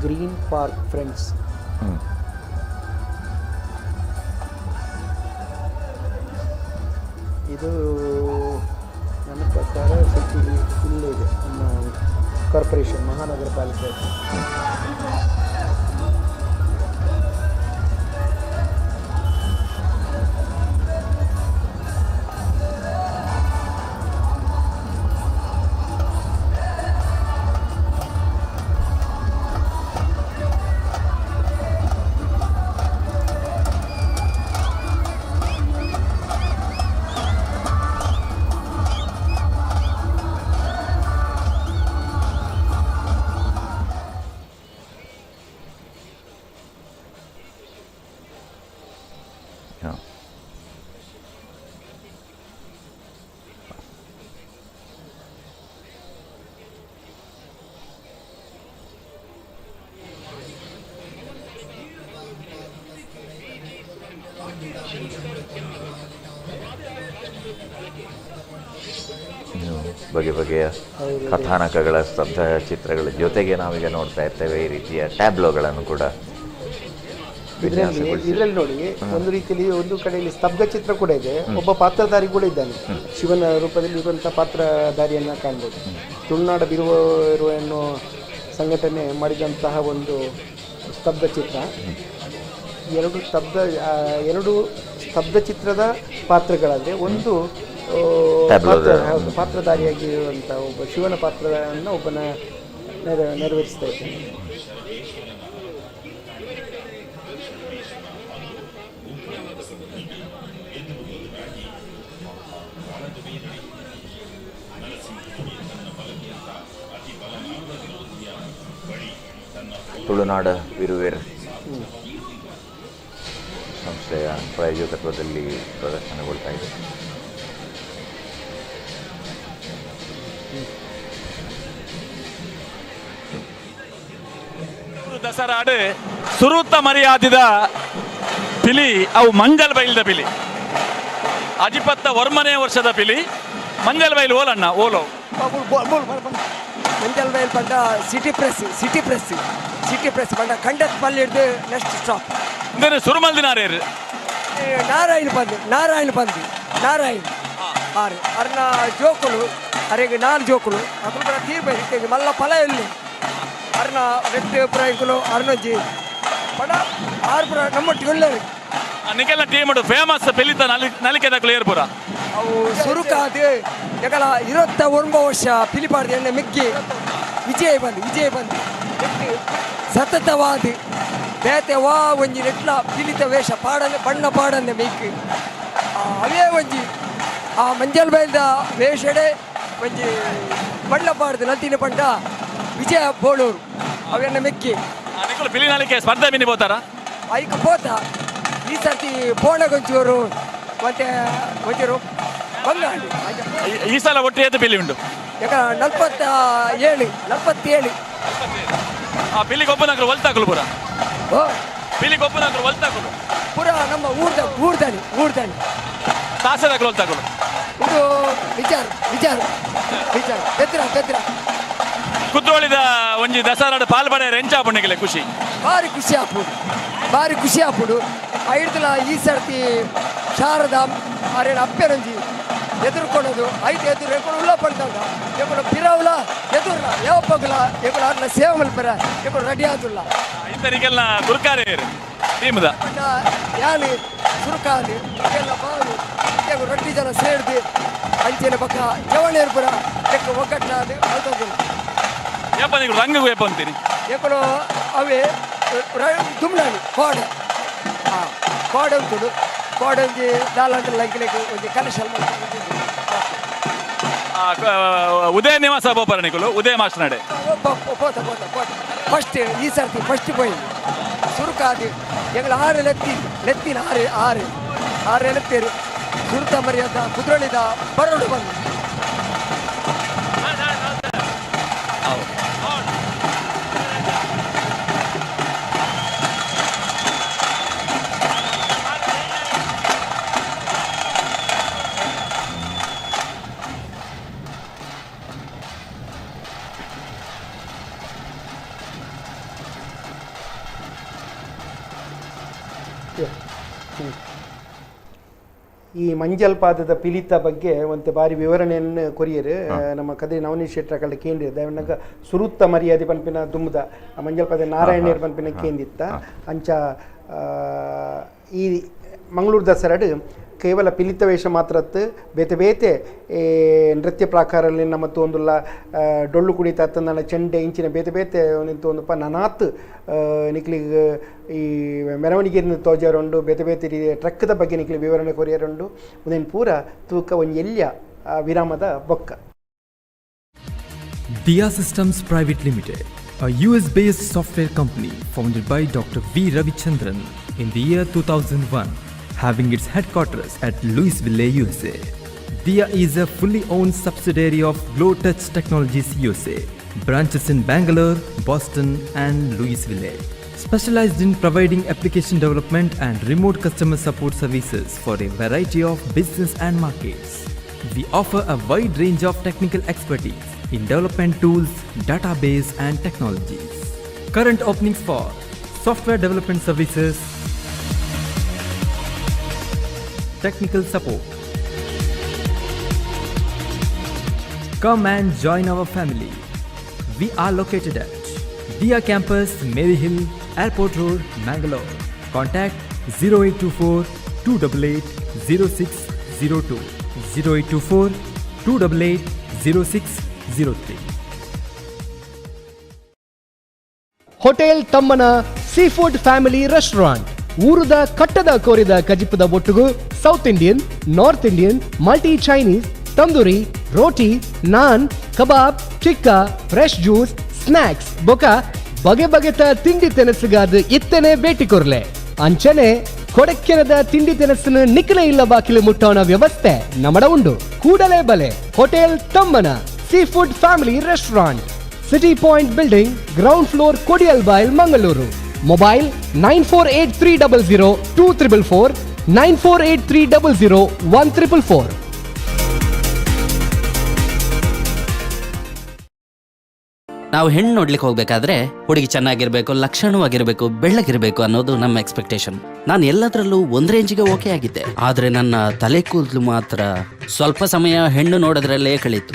S2: ಗ್ರೀನ್ ಪಾರ್ಕ್ ಫ್ರೆಂಡ್ಸ್, ಇದು ನನ್ನ ಪ್ರಕಾರ ಸಿಟಿ ಇಲ್ಲೇ ಇದೆ, ನಮ್ಮ ಕಾರ್ಪೊರೇಷನ್, ಮಹಾನಗರ ಪಾಲಿಕೆ.
S9: ಬಗೆ ಬಗೆಯ ಕಥಾನಕಗಳ ಸ್ತಬ್ಧ ಚಿತ್ರಗಳ ಜೊತೆಗೆ ನಾವೀಗ ನೋಡ್ತಾ ಇರ್ತೇವೆ ಈ ರೀತಿಯ ಟ್ಯಾಬ್ಲೋಗಳನ್ನು ಕೂಡ
S2: ಇದರಲ್ಲಿ
S9: ವಿನ್ಯಾಸಗೊಳಿಸಿ.
S2: ಇದರಲ್ಲಿ ನೋಡಿ, ಒಂದು ರೀತಿಯಲ್ಲಿ ಒಂದು ಕಡೆಯಲ್ಲಿ ಸ್ತಬ್ಧ ಚಿತ್ರ ಕೂಡ ಇದೆ, ಒಬ್ಬ ಪಾತ್ರಧಾರಿ ಕೂಡ ಇದ್ದಾನೆ. ಶಿವನ ರೂಪದಲ್ಲಿ ಇರುವಂತಹ ಪಾತ್ರಧಾರಿಯನ್ನ ಕಾಣ್ಬೋದು. ತುಳುನಾಡ ಬಿರುವರು ಎನ್ನುವ ಸಂಘಟನೆ ಮಾಡಿದಂತಹ ಒಂದು ಸ್ತಬ್ಧ ಚಿತ್ರ. ಎರಡು ಸ್ತಬ್ಧ ಚಿತ್ರದ ಪಾತ್ರಗಳಾದರೆ ಒಂದು
S9: Tableau the-
S2: ಹೌದು, ಪಾತ್ರಧಾರಿಯಾಗಿರುವಂತಹ ಒಬ್ಬ ಶಿವನ ಪಾತ್ರವನ್ನು ಒಬ್ಬನ ನೆರವೇರಿಸ್ತಾ ಇದ್ದಾನೆ.
S9: ತುಳುನಾಡ ಬಿರುವೇರ್ ಸಂಸ್ಥೆಯ ಪ್ರಾಯೋಜಕತ್ವದಲ್ಲಿ ಪ್ರದರ್ಶನಗೊಳ್ತಾ ಇದೆ.
S27: ದಸರಾಡು ಸುರುತ್ತ ಮರ್ಯಾದಿದ ಪಿಲಿ ಅವು ಮಂಜಲ್ ಬೈಲ್ದ ಪಿಲಿ, ಅಜಿಪತ್ತ ವರ್ಮನೆ ವರ್ಷದ ಪಿಲಿ ಮಂಜಲ್ ಬೈಲ್ ಓಲಣ್ಣ ಓಲೋ
S4: ಮಂಜಲ್ ಬೈಲ್ ಪಂಡ city press, city press, city press ಪಂಡ ಕಂಡತ್ ಪಲ್ಲಿ ಹಿಡ್ದು ನೆಕ್ಸ್ಟ್ ಸ್ಟಾಪ್.
S27: ಇಂದನೆ ಸುರುಮಲ್ದಿನಾರೇರು
S4: ನಾರಾಯಣ ಬಂದು, ನಾರಾಯಣ ಬಂದು, ನಾರಾಯಣ ಆರು ಅರ್ನ ಜೋಕುಲು, ಅರೆಗೆ ನಾಲ್ ಜೋಕುಲು ಅಕುಲು ಪೂರ ತೀರ್ಬೇಕು ಮಲ್ಲ ಫಲ ಇಲ್ಲಿ ಅರ್ನ ವ್ಯಕ್ತಿ ಪ್ರಾಯಕುಲು ಅರ್ನೊಂಜಿ ಪಡ ಆರು ಪುರ ನಮ್ಮೊಟ್ಟಿಗೆ ಒಳ್ಳೆಯರು.
S27: ನಿಕೆಲ್ಲ ಟೀಮ್ ಫೇಮಸ್ ಪಿಲಿತ ನಲಿಕೆ ದಕ್ಕಲು ಏರ್ಪುರ
S4: ಅವು ಸುರುಕಾದು ಎಕಲ 29 ವರ್ಷ ಪಿಲಿಪಾಡ್ದು ಎಣ್ಣೆ ಮಿಕ್ಕಿ ವಿಜಯ ಬಂದು, ವಿಜಯ ಬಂದು ಸತತವಾದ ಬೇತೆ ವಾ ಒಂಜಿ ನೆಟ್ಲ ಪಿಲಿತ ವೇಷ ಪಾಡಂದೆ ಬಣ್ಣ ಪಾಡಂದೆ ಮಿಕ್ಕಿ ಅವೇ ಒಂಜಿ ಆ ಮಂಜಲ್ ಬೈಲ್ದ ವೇಷಡೆ ಒಂಜಿ ಬಣ್ಣ ಪಾಡ್ದು ನಲ್ತಿನ ಪಂಡ ವಿಜಯ ಬೋಳೂರು ಅವೆನ್ನ ಮೆಕ್ಕಿ.
S27: ನಿಕುಲು ಪಿಲಿ ನಲಿಕೆ ಸ್ಪರ್ಧೆ ಮಿನಿ ಬೋತಾರ
S4: ಐಕ್ ಪೋತ ಈ ಸರ್ತಿ ಬೋಣಗೊಂಚೂರು ಮತ್ತೆ ಒಂಚೂರು ಬಂಗಾಂಡಿ.
S27: ಈ ಸಲ ಒಟ್ಟು ಏತು ಪಿಲಿ ಉಂಟು?
S4: ಯಾಕ 47, 47.
S27: ಆ ಪಿಲಿ ಗೊಬ್ಬನಕಲು ಒಲ್ತಾಕಲು ಪೂರ, ಪಿಲಿ ಗೊಬ್ಬನಕಲು ಒಲ್ತಾಕಲು
S4: ಪೂರ ನಮ್ಮ ಊರ್ದ ಊರ್ದಾನಿ ಊರ್ದಾನಿ
S27: ತಾಸದಾಕಲು ಒಲ್ತಾಕಲು
S4: ಇದು ವಿಚಾರ ವಿಚಾರ ವಿಚಾರ ಬೆದ್ರ ಬೆದ್ರ
S27: ಕುದ್ರೋಳಿದ ಒಂಜಿ ದಸರಾಡು ಪಾಲ್ಪಡೆ ರೆಂಚ ಪುಣ್ಯಕ್ಕೆ ಖುಷಿ,
S4: ಭಾರಿ ಖುಷಿ ಆಪುಡು, ಭಾರಿ ಖುಷಿ ಆಪುಡು. ಐಡ್ತಲ ಈ ಸರ್ತಿ ಶಾರದಾ ಆರೇನ ಅಪ್ಪೆನೊಂಜಿ ಎದುರ್ಕೊಳ್ಳೋದು ಐದು ಎದುರು ಎಕ್ಕಳು ಉಲ್ಲ ಪಡ್ದಾಗ ಎಕ್ಕಳು ಪಿರವುಲ ಎದುರ್ಲ ಯಾವ ಪಗ್ಲ ಎಕ್ಕಳು ಅರ್ನ ಸೇವೆ ಮಲ್ಪರ ಎಕ್ಕಳು ರೆಡಿ ಆದುಲ್ಲ.
S27: ಇತ್ತರಿಗೆಲ್ಲ ಗುರ್ಕಾರೆ ಟೀಮ್ದ
S4: ಯಾನು ಸುರುಕಾದು ಎಲ್ಲ ಬಾವು ರೊಟ್ಟಿ ಜನ ಸೇರ್ದು ಅಂಚಿನ ಪಕ್ಕ ಜವಣೇರು ಪುರ ಎಕ್ಕ ಒಗ್ಗಟ್ಟಾದು ಅಲ್ತೋದಿಲ್ಲ.
S27: ಏಪ ನೀವು ರಂಗು ಏಪ ಅಂತೀನಿ
S4: ಎಕ್ಕಳು ಅವೇ ದುಮ್ಲಾಣಿ ಕೋಡೆ, ಹಾಂ ಕೋಡೆ ಉಂಟು, ಕೋಡೆ ಒಂಜಿ ದಾಲಾಂಡ ಲಂಕಿಲೆಗ್ ಒಂಜಿ ಕನೆಕ್ಷನ್.
S27: ಉದಯ ನಿವಾಸ ಬೋಪರ ನಿಕುಲು ಉದಯ ಮಾಸ್ಟರ್ ನಡೆ
S4: ಪೋತ ಪೋತ ಪೋತ ಫಸ್ಟ್ ಈ ಸರ್ತಿ ಫಸ್ಟ್ ಪೋಯಿ ಸುರುಕಾದು ಎಂಗಳ ಆರು ಲೆತ್ತಿ ಲೆತ್ತಿನ ಆರು ಆರು ಆರು ಎಲೆತ್ತೇರು ಸುರುತ ಮರ್ಯಾದ ಕುದ್ರೊಳಿದ ಬರೋಡು ಬಂದು.
S2: ಈ ಮಂಜಲ್ಪಾದದ ಪಿಲಿತ ಬಗ್ಗೆ ಒಂದು ಬಾರಿ ವಿವರಣೆಯನ್ನು ಕೊರಿಯರು ನಮ್ಮ ಕದ್ರಿ ನವನೀಶ್ ಶೆಟ್ಟರ ಕಡೆ ಕೇಂದ್ರ ದಯನಗ ಸುರುತ್ತ ಮರ್ಯಾದೆ ಪನ್ಪಿನ ದುಮ್ಮದ ಮಂಜಲ್ಪಾದ ನಾರಾಯಣೇರ್ ಪನ್ಪಿನ ಕೇಂದಿತ್ತ ಅಂಚ ಈ ಮಂಗಳೂರು ದಸರಾಡು ಕೇವಲ ಪಿಲಿತ ವೇಷ ಮಾತ್ರತ್ತು ಬೇತೆ ಬೇತೆ ನೃತ್ಯ ಪ್ರಾಕಾರಲ್ಲಿ ನಮ್ಮ ಒಂದುಲ್ಲ ಡೊಳ್ಳು ಕುಣಿತ ತಂದನ ಚೆಂಡೆ ಇಂಚಿನ ಬೇತೆ ಬೇತೆ ನಿಂತು ಒಂದಪ್ಪ ನನಾತ್ ನಿಕ್ಲಿಗ್ ಈ ಮೆರವಣಿಗೆಯನ್ನು ತೋಜಾರುಂಡು ಬೇತೆ ಬೇತೆ ರೀತಿಯ ಟ್ರಕ್ದ ಬಗ್ಗೆ ನಿಕ್ಲಿ ವಿವರಣೆ ಕೊರಿಯರುಂಡು ಉದೇನು ಪೂರ ತೂಕ ಒಂಜಿ ಎಲ್ಯ ವಿರಾಮದ ಬೊಕ್ಕ.
S7: Dia Systems Private Limited, a US-based software company founded by Dr. V. Ravichandran in the year 2001, having its headquarters at Louisville, USA. Dia is a fully owned subsidiary of GlowTouch Technologies USA, branches in Bangalore, Boston and Louisville. Specialized in providing application development and remote customer support services for a variety of business and markets. We offer a wide range of technical expertise in development tools, database and technologies. Current openings for software development services, technical support. Come and join our family. We are located at Dia Campus, Mary Hill, Airport Road, Mangalore. Contact 0824 288 0602, 0824 288 0603.
S5: Hotel Tammana sea food family restaurant ಊರುದ ಕಟ್ಟದ ಕೋರಿದ ಕಜಿಪದ ಒಟ್ಟುಗು South Indian, North Indian, multi Chinese, tandoori roti, naan, kebab, tikka, fresh juice, snacks ಬೊಕ ಬಗೆ ಬಗೆತ ತಿಂಡಿ ತೆನಸುಗಾದ ಇತ್ತನೆ ಭೇಟಿ ಕೊರ್ಲೆ. ಅಂಚನೆ ಕೊಡಕ್ಕೆನದ ತಿಂಡಿ ತಿನಸನ್ನು ನಿಕ್ಕಲೆ ಇಲ್ಲ ಬಾಕಿಲು ಮುಟ್ಟೋಣ ವ್ಯವಸ್ಥೆ ನಮಡ ಉಂಡು. ಕೂಡಲೇ ಬಲೆ hotel Tammana sea food family restaurant, City Point building, ground floor, Kodialbail, Mangaluru. Mobile 9483002444, 9483001444.
S6: ನಾವು ಹೆಣ್ಣು ನೋಡ್ಲಿಕ್ಕೆ ಹೋಗ್ಬೇಕಾದ್ರೆ ಹುಡುಗಿ ಚೆನ್ನಾಗಿರ್ಬೇಕು, ಲಕ್ಷಣವಾಗಿರ್ಬೇಕು, ಬೆಳ್ಳಗಿರ್ಬೇಕು ಅನ್ನೋದು ನಮ್ಮ ಎಕ್ಸ್ಪೆಕ್ಟೇಷನ್. ನಾನು ಎಲ್ಲದರಲ್ಲೂ ಒಂದ್ ರೇಂಜಿಗೆ ಓಕೆ ಆಗಿದ್ದೆ. ಆದ್ರೆ ನನ್ನ ತಲೆ ಕೂದಲು ಮಾತ್ರ ಸ್ವಲ್ಪ ಸಮಯ ಹೆಣ್ಣು ನೋಡೋದ್ರಲ್ಲೇ ಕಳೀತು.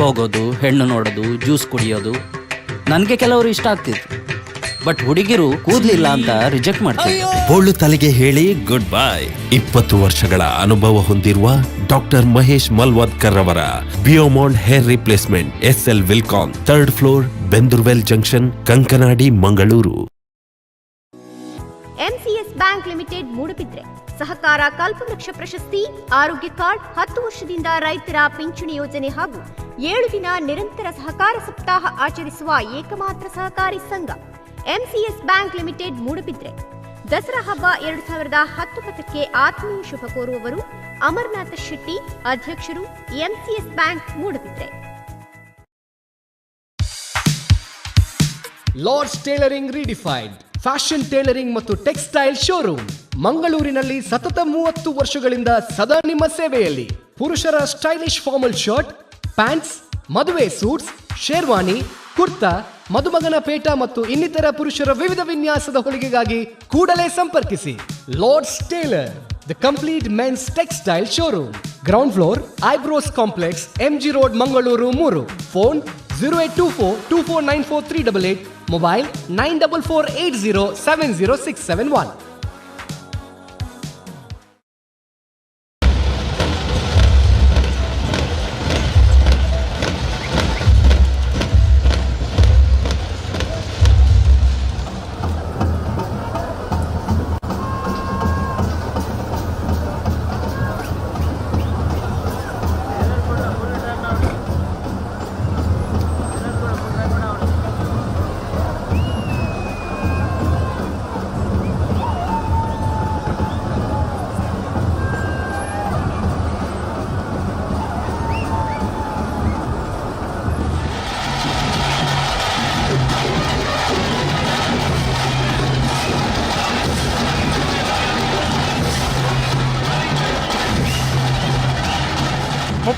S6: ಹೋಗೋದು, ಹೆಣ್ಣು ನೋಡೋದು, ಜ್ಯೂಸ್ ಕುಡಿಯೋದು ನನಗೆ ಕೆಲವರು ಇಷ್ಟ ಆಗ್ತಿತ್ತು. ಬಟ್ ಹುಡುಗಿರು ಕೂದಲಿಲ್ಲ ಅಂತ ರಿಜೆಕ್ಟ್ ಮಾಡ್ತಿದ್ರು.
S15: ಬೋಳು ತಲೆಗೆ ಹೇಳಿ ಗುಡ್ ಬೈ. 20 ವರ್ಷಗಳ ಅನುಭವ ಹೊಂದಿರುವ ಡಾಕ್ಟರ್ ಮಹೇಶ್ ಮಲ್ವಾದ್ಕರ್ ಅವರ Biomond hair replacement, SL Wilcon, third floor, Bendoorwell junction, Kankanady, Mangaluru.
S16: MCS bank limited, Moodbidri. ಸಹಕಾರ ಕಲ್ಪವೃಕ್ಷ ಪ್ರಶಸ್ತಿ, ಆರೋಗ್ಯ ಕಾರ್ಡ್, 10 ವರ್ಷದಿಂದ ರೈತರ ಪಿಂಚಣಿ ಯೋಜನೆ ಹಾಗೂ 7 ದಿನ ನಿರಂತರ ಸಹಕಾರ ಸಪ್ತಾಹ ಆಚರಿಸುವ ಏಕಮಾತ್ರ ಸಹಕಾರಿ ಸಂಘ MCS bank limited, Moodbidri. Dasara ಹಬ್ಬ 2019ಕ್ಕೆ ಆತ್ಮೀಯ ಶುಭ ಕೋರುವವರು ಅಮರನಾಥ ಶೆಟ್ಟಿ, ಅಧ್ಯಕ್ಷರು, MCS bank, Moodbidri.
S5: Lords tailoring redefined fashion tailoring ಮತ್ತು ಟೆಕ್ಸ್ಟೈಲ್ ಶೋರೂಮ್ ಮಂಗಳೂರಿನಲ್ಲಿ ಸತತ 30 ವರ್ಷಗಳಿಂದ ಸದಾ ನಿಮ್ಮ ಸೇವೆಯಲ್ಲಿ. ಪುರುಷರ ಸ್ಟೈಲಿಶ್ ಫಾರ್ಮಲ್ ಶರ್ಟ್, ಪ್ಯಾಂಟ್ಸ್, ಮದುವೆ ಸೂಟ್ಸ್, ಶೇರ್ವಾನಿ, ಕುರ್ತಾ, ಮದುಮಗನ ಪೇಟ ಮತ್ತು ಇನ್ನಿತರ ಪುರುಷರ ವಿವಿಧ ವಿನ್ಯಾಸದ ಹೊಲಿಗೆಗಾಗಿ ಕೂಡಲೇ ಸಂಪರ್ಕಿಸಿ. Lords tailor, the complete men's textile showroom, ground floor, Eyebrows complex, MG road, Mangaluru 3. Phone 0824 2494 388, mobile 9448 070671.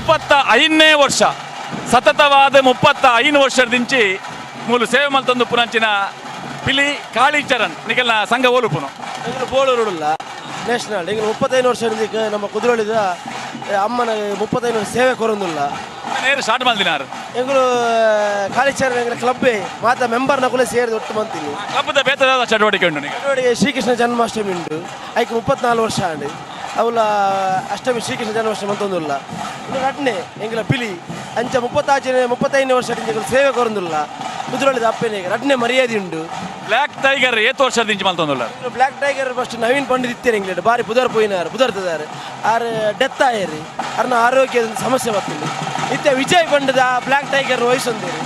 S27: 35ನೇ ವರ್ಷ ಸತತವಾದ 35 ವರ್ಷದಿಂಚಿ ಮೂಲು ಸೇವೆ ಮಲ್ತೊಂದು ಪುನಂಚಿನ ಪಿಲಿ ಕಾಳಿಚರಣ್ ನಿಗಲ್ನ ಸಂಘ ಓಲುಪುನು.
S17: ಎಂಗಳು ಬೋಳೂರುಡುಲ್ಲ ನ್ಯಾಷನಲ್ ಎಂಗಳು 35 ವರ್ಷ ನಮ್ಮ ಕುದುರೊಳಿದ ಅಮ್ಮನ 35 ವರ್ಷ ಸೇವೆ ಕೊರೊಂದುಲ್ಲ.
S27: ನೇರ ಸ್ಟಾರ್ಟ್ ಮಲ್ದಿನಾರು
S17: ಎಂಗಳು ಕಾಳಿಚರಣ್ ಎಂಗಳ ಕ್ಲಬ್ಬೇ ಮಾತ ಮೆಂಬರ್ನ ಕುಲೆ ಸೇರಿದ ಒಟ್ಟು ಮಂತೀನಿ.
S27: ಕ್ಲಬ್ದ ಬೇತದಾದ ಚಟುವಟಿಕೆ ಉಂಟು ನಿಗೆ?
S17: ಚಟುವಟಿಕೆ ಶ್ರೀಕೃಷ್ಣ ಜನ್ಮಾಷ್ಟಮಿ ಉಂಟು, ಐಕ್ 34 ವರ್ಷ ಆಂಡ್ ಅವಲ ಅಷ್ಟಮಿ ಶ್ರೀಕೃಷ್ಣ ಜನ್ಮಾಷ್ಟಮಿ ಅಂತೊಂದುಲ್ಲ. ಇನ್ನು ರಡ್ನೆ ಎಂಗಳ ಪಿಲಿ ಅಂಚ 35 ವರ್ಷ ಎಂಗಳು ಸೇವೆ ಕೊರೊಂದುಲ್ಲ ಕುದುರೊಳಿದ ಅಪ್ಪನಿಗೆ ರಡ್ನೆ ಮರ್ಯಾದೆ ಉಂಟು.
S27: ಬ್ಲ್ಯಾಕ್ ಟೈಗರ್ ಏತ್ ವರ್ಷ ಮಲ್ತೊಂದುಲ್ಲ?
S17: Black tiger first Naveen Pandit ಇತ್ತೇನೆ ಎಂಗ್ಲೇಟ್ ಬಾರಿ ಪುದರ್ ಪೋಯಿನಾರು ಪುದರ್ತದಾರೆ ಆರ್ ಡೆತ್ ಆಯರಿ ಅರ್ನ ಆರೋಗ್ಯದ ಸಮಸ್ಯೆ ಬರ್ತದೆ. ಇತ್ತೆ ವಿಜಯ್ ಪಂಡದ ಬ್ಲ್ಯಾಕ್ ಟೈಗರ್ ವಯಸ್ಸೊಂದೇರಿ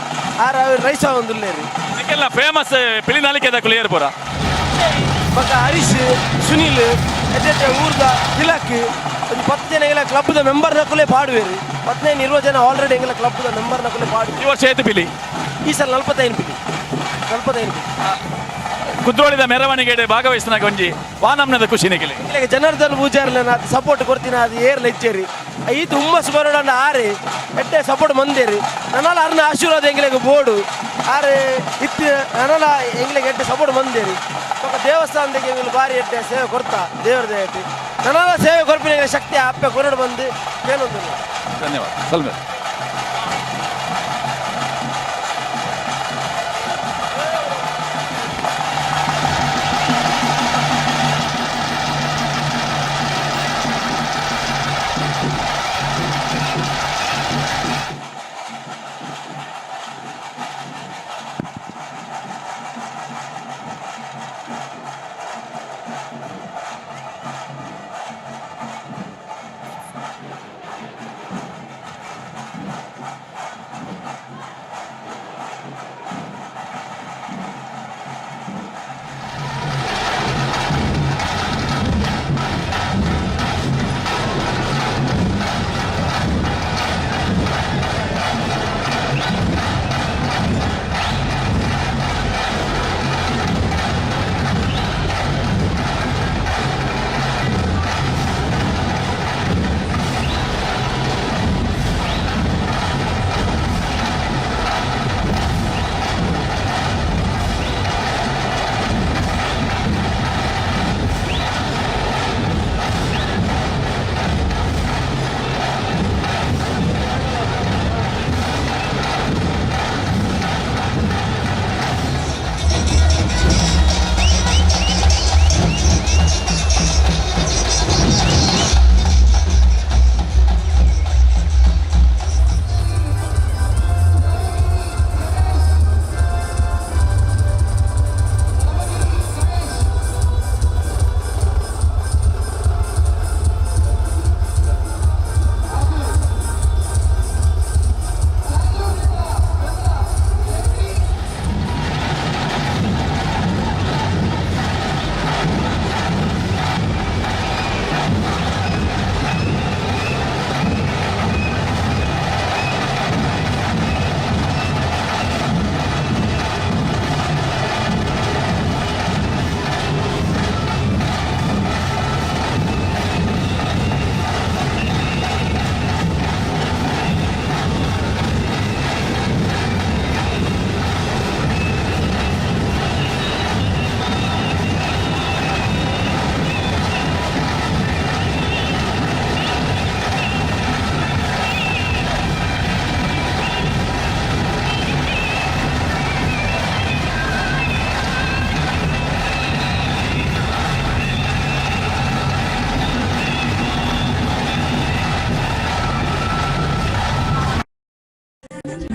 S17: ಆರ್ ಅವ್ರು ರೈಸ ಒಂದುಲ್ಲೇರಿ.
S27: ನಿಕ್ಕೆಲ್ಲ ಫೇಮಸ್ ಪಿಲಿ ನಾಲಿಕೆ ದಾಕುಲು ಏರ್ ಪೂರ
S17: ಬೊಕ ಹರೀಶ್, ಸುನೀಲ್, ಎಡ್ಡೆ ಊರ್ದ ತಿಲಕ್ ಒಂದು 10 ಜನ ಎಂಗಲ ಕ್ಲಬ್ದ ಮೆಂಬರ್ ನಕುಲೇ ಪಾಡುವೇರಿ. 15 20 ಜನ ಆಲ್ರೆಡಿ ಎಂಗಲ ಕ್ಲಬ್ದ ಮೆಂಬರ್ ನಕುಲೇ ಪಾಡು.
S27: ಈ ವರ್ಷ ಏತು ಪಿಲಿ?
S17: ಈ ಸಲ 45 ಪಿಲಿ. 45 ಪಿಲಿ.
S27: ಕುದ್ರೋಳಿದ ಮೆರವಣಿಗೆ ಭಾಗವಹಿಸಿನಾಗ ಒಂಜಿ ವಾನಮ್ನದ ಖುಷಿ ನಿಗಲಿ.
S17: ಇಲ್ಲಗೆ ಜನಾರ್ದನ್ ಪೂಜಾರ್ಲ ಸಪೋರ್ಟ್ ಕೊಡ್ತೀನಿ, ಅದು ಏರ್ಲ ಇಚ್ಚೇರಿ ಈ ಹುಮ್ಮಸ್ ಬರೋಣ ಆರೆ ಎಡ್ಡೆ ಸಪೋರ್ಟ್ ಮಂದೇರು ನನ್ನಲ್ಲ ಅರ್ನ ಆಶೀರ್ವಾದ ಎಂಗ್ಲೆಗ್ ಬೋಡು ಆರೆ ಇತ್ತು ನನ್ನಲ್ಲ ಎಂಗ್ಲೆಗ್ ಎಡ್ಡೆ ಸಪೋರ್ಟ್ ಮಂದೇರು ಬೊಕ್ಕ ದೇವಸ್ಥಾನದಾಗೆ ಎಂಗ್ಲು ಬಾರಿ ಎಡ್ಡೆ ಸೇವೆ ಕೊರ್ತಾ ದೇವರ ದಯೆಟ್ ನನ್ನಲ್ಲ ಸೇವೆ ಕೊರ್ಪಿನ ಶಕ್ತಿ ಅಪ್ಪೆ ಕೊರಡು ಬಂದು ಕೇಳೊಂದು.
S27: ಧನ್ಯವಾದ ಸಲ್ಮೆ.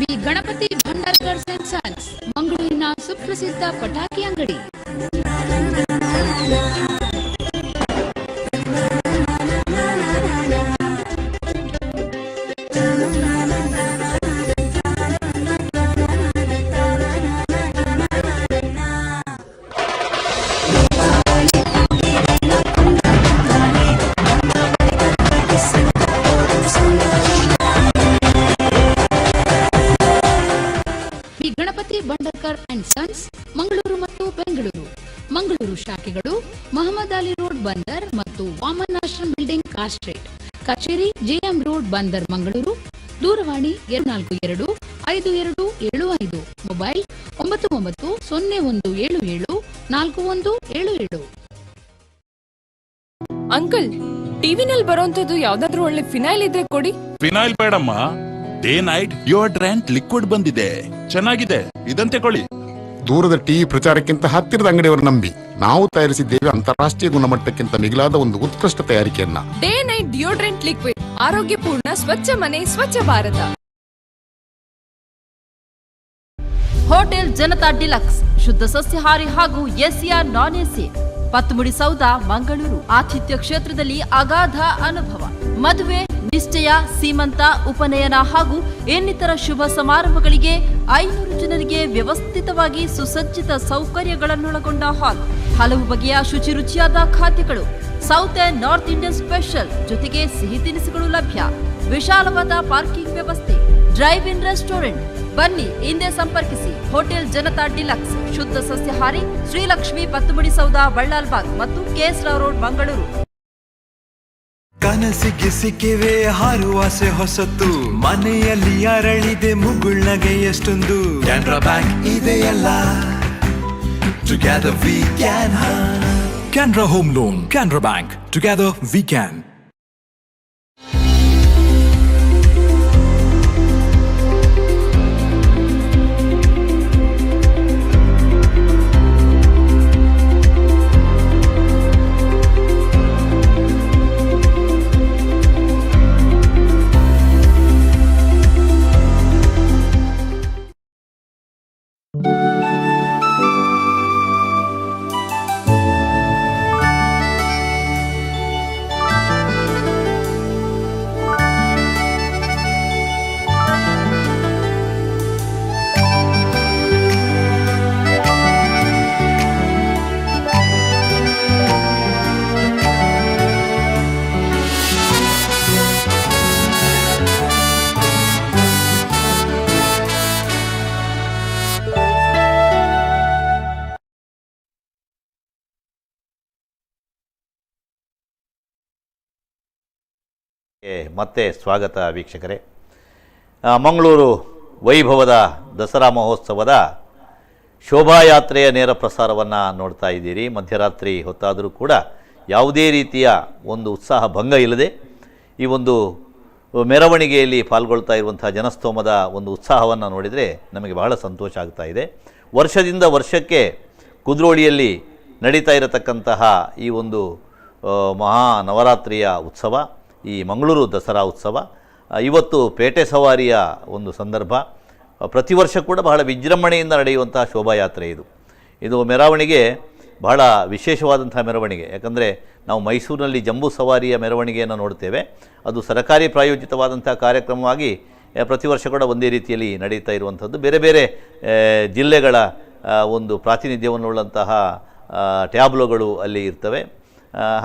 S11: ವಿ ಗಣಪತಿ ಭಂಡಾರ್ಕರ್ ಅಂಡ್ ಸನ್ಸ್, ಮಂಗಳೂರಿನ ಸುಪ್ರಸಿದ್ಧ ಪಟಾಕಿ ಅಂಗಡಿ. V Ganapathi Bhandarkar and sons, Mangaluru ಮತ್ತು ಬೆಂಗಳೂರು. ಮಂಗಳೂರು ಶಾಖೆಗಳು ಮಹಮ್ಮದ್ ಅಲಿ ರೋಡ್ ಬಂದರ್ ಮತ್ತು Vaman Ashram building car street, ಕಚೇರಿ ಜೆಎಂ ರೋಡ್ ಬಂದರ್ ಮಂಗಳೂರು. ದೂರವಾಣಿ 242 5275, ಮೊಬೈಲ್ 990177 4177.
S10: ಅಂಕಲ್, ಟಿವಿನಲ್ಲಿ ಬರೋಂಥದ್ದು ಯಾವ್ದಾದ್ರು ಒಳ್ಳೆ ಫಿನೈಲ್ ಇದ್ರೆ ಕೊಡಿ.
S12: ಫಿನೈಲ್ ಬೇಡಮ್ಮ, ಡೇ ನೈಟ್ ಡಿಯೋಡ್ರೆಂಟ್ ಲಿಕ್ವಿಡ್ ಬಂದಿದೆ, ಚೆನ್ನಾಗಿದೆ, ಇದಂತೆ ಕೊಳ್ಳಿ.
S14: ದೂರದ ಟಿವಿ ಪ್ರಚಾರಕ್ಕಿಂತ ಹತ್ತಿರದ ಅಂಗಡಿಯವರ ನಂಬಿ ನಾವು ತಯಾರಿಸಿದ್ದೇವೆ ಅಂತಾರಾಷ್ಟ್ರೀಯ ಗುಣಮಟ್ಟಕ್ಕಿಂತ ಮಿಗಿಲಾದ ಒಂದು ಉತ್ಕೃಷ್ಟ ತಯಾರಿಕೆಯನ್ನ.
S10: ಡೇ ನೈಟ್ ಡಿಯೋಡ್ರೆಂಟ್ ಲಿಕ್ವಿಡ್, ಆರೋಗ್ಯಪೂರ್ಣ ಸ್ವಚ್ಛ ಮನೆ, ಸ್ವಚ್ಛ ಭಾರತ.
S11: ಹೋಟೆಲ್ ಜನತಾ ಡಿಲಕ್ಸ್, ಶುದ್ಧ ಸಸ್ಯಾಹಾರಿ ಹಾಗೂ ಎಸಿಯ ನಾನ್ ಎಸಿ, ಪತ್ತುಮುಡಿ ಸೌಧ, ಮಂಗಳೂರು. ಆತಿಥ್ಯ ಕ್ಷೇತ್ರದಲ್ಲಿ ಅಗಾಧ ಅನುಭವ. ಮದುವೆ, ನಿಶ್ಚಯ, ಸೀಮಂತ, ಉಪನಯನ ಹಾಗೂ ಇನ್ನಿತರ ಶುಭ ಸಮಾರಂಭಗಳಿಗೆ 500 ಜನರಿಗೆ ವ್ಯವಸ್ಥಿತವಾಗಿ ಸುಸಜ್ಜಿತ ಸೌಕರ್ಯಗಳನ್ನೊಳಗೊಂಡ ಹಾಲ್, ಹಲವು ಬಗೆಯ ಶುಚಿ ರುಚಿಯಾದ ಖಾದ್ಯಗಳು, south and north Indian special ಜೊತೆಗೆ ಸಿಹಿ ತಿನಿಸುಗಳು ಲಭ್ಯ. ವಿಶಾಲವಾದ ಪಾರ್ಕಿಂಗ್ ವ್ಯವಸ್ಥೆ, ಡ್ರೈವ್ ಇನ್ ರೆಸ್ಟೋರೆಂಟ್. ಬನ್ನಿ, ಹಿಂದೆ ಸಂಪರ್ಕಿಸಿ. ಹೋಟೆಲ್ ಜನತಾ ಡಿಲಕ್ಸ್, ಶುದ್ಧ ಸಸ್ಯಾಹಾರಿ, ಶ್ರೀಲಕ್ಷ್ಮಿ ಪತ್ತುಮುಡಿ ಸೌಧ, ಬಳ್ಳಾಲ್ಬಾಗ್ ಮತ್ತು ಕೆಎಸ್ ರಾವ್ ರೋಡ್, ಮಂಗಳೂರು.
S8: ಕನಸಿಗೆ ಸಿಕ್ಕಿವೆ ಹಾರುವಾಸೆ ಹೊಸತು, ಮನೆಯಲ್ಲಿ ಅರಳಿದೆ ಮುಗುಳ್ನಗೆ ಎಷ್ಟೊಂದು. ಕೆನರಾ ಬ್ಯಾಂಕ್ ಇದೆಯಲ್ಲ, Together we can.
S18: Canara home loan, Canara bank, together we can.
S19: ಮತ್ತೆ ಸ್ವಾಗತ ವೀಕ್ಷಕರೇ. ಮಂಗಳೂರು ವೈಭವದ ದಸರಾ ಮಹೋತ್ಸವದ ಶೋಭಾಯಾತ್ರೆಯ ನೇರ ಪ್ರಸಾರವನ್ನು ನೋಡ್ತಾ ಇದ್ದೀರಿ. ಮಧ್ಯರಾತ್ರಿ ಹೊತ್ತಾದರೂ ಕೂಡ ಯಾವುದೇ ರೀತಿಯ ಒಂದು ಉತ್ಸಾಹ ಭಂಗ ಇಲ್ಲದೆ ಈ ಒಂದು ಮೆರವಣಿಗೆಯಲ್ಲಿ ಪಾಲ್ಗೊಳ್ತಾ ಇರುವಂಥ ಜನಸ್ತೋಮದ ಒಂದು ಉತ್ಸಾಹವನ್ನು ನೋಡಿದರೆ ನಮಗೆ ಬಹಳ ಸಂತೋಷ ಆಗ್ತಾ ಇದೆ. ವರ್ಷದಿಂದ ವರ್ಷಕ್ಕೆ ಕುದ್ರೋಳಿಯಲ್ಲಿ ನಡೀತಾ ಇರತಕ್ಕಂತಹ ಈ ಒಂದು ಮಹಾ ನವರಾತ್ರಿಯ ಉತ್ಸವ, ಈ ಮಂಗಳೂರು ದಸರಾ ಉತ್ಸವ, ಇವತ್ತು ಪೇಟೆ ಸವಾರಿಯ ಒಂದು ಸಂದರ್ಭ. ಪ್ರತಿ ವರ್ಷ ಕೂಡ ಬಹಳ ವಿಜೃಂಭಣೆಯಿಂದ ನಡೆಯುವಂಥ ಶೋಭಾಯಾತ್ರೆ ಇದು. ಇದು ಮೆರವಣಿಗೆ ಬಹಳ ವಿಶೇಷವಾದಂಥ ಮೆರವಣಿಗೆ. ಯಾಕಂದರೆ ನಾವು ಮೈಸೂರಿನಲ್ಲಿ ಜಂಬೂ ಸವಾರಿಯ ಮೆರವಣಿಗೆಯನ್ನು ನೋಡ್ತೇವೆ. ಅದು ಸರಕಾರಿ ಪ್ರಾಯೋಜಿತವಾದಂಥ ಕಾರ್ಯಕ್ರಮವಾಗಿ ಪ್ರತಿ ವರ್ಷ ಕೂಡ ಒಂದೇ ರೀತಿಯಲ್ಲಿ ನಡೀತಾ ಇರುವಂಥದ್ದು. ಬೇರೆ ಬೇರೆ ಜಿಲ್ಲೆಗಳ ಒಂದು ಪ್ರಾತಿನಿಧ್ಯವನ್ನುಳ್ಳಂತಹ ಟ್ಯಾಬ್ಲೋಗಳು ಅಲ್ಲಿ ಇರ್ತವೆ.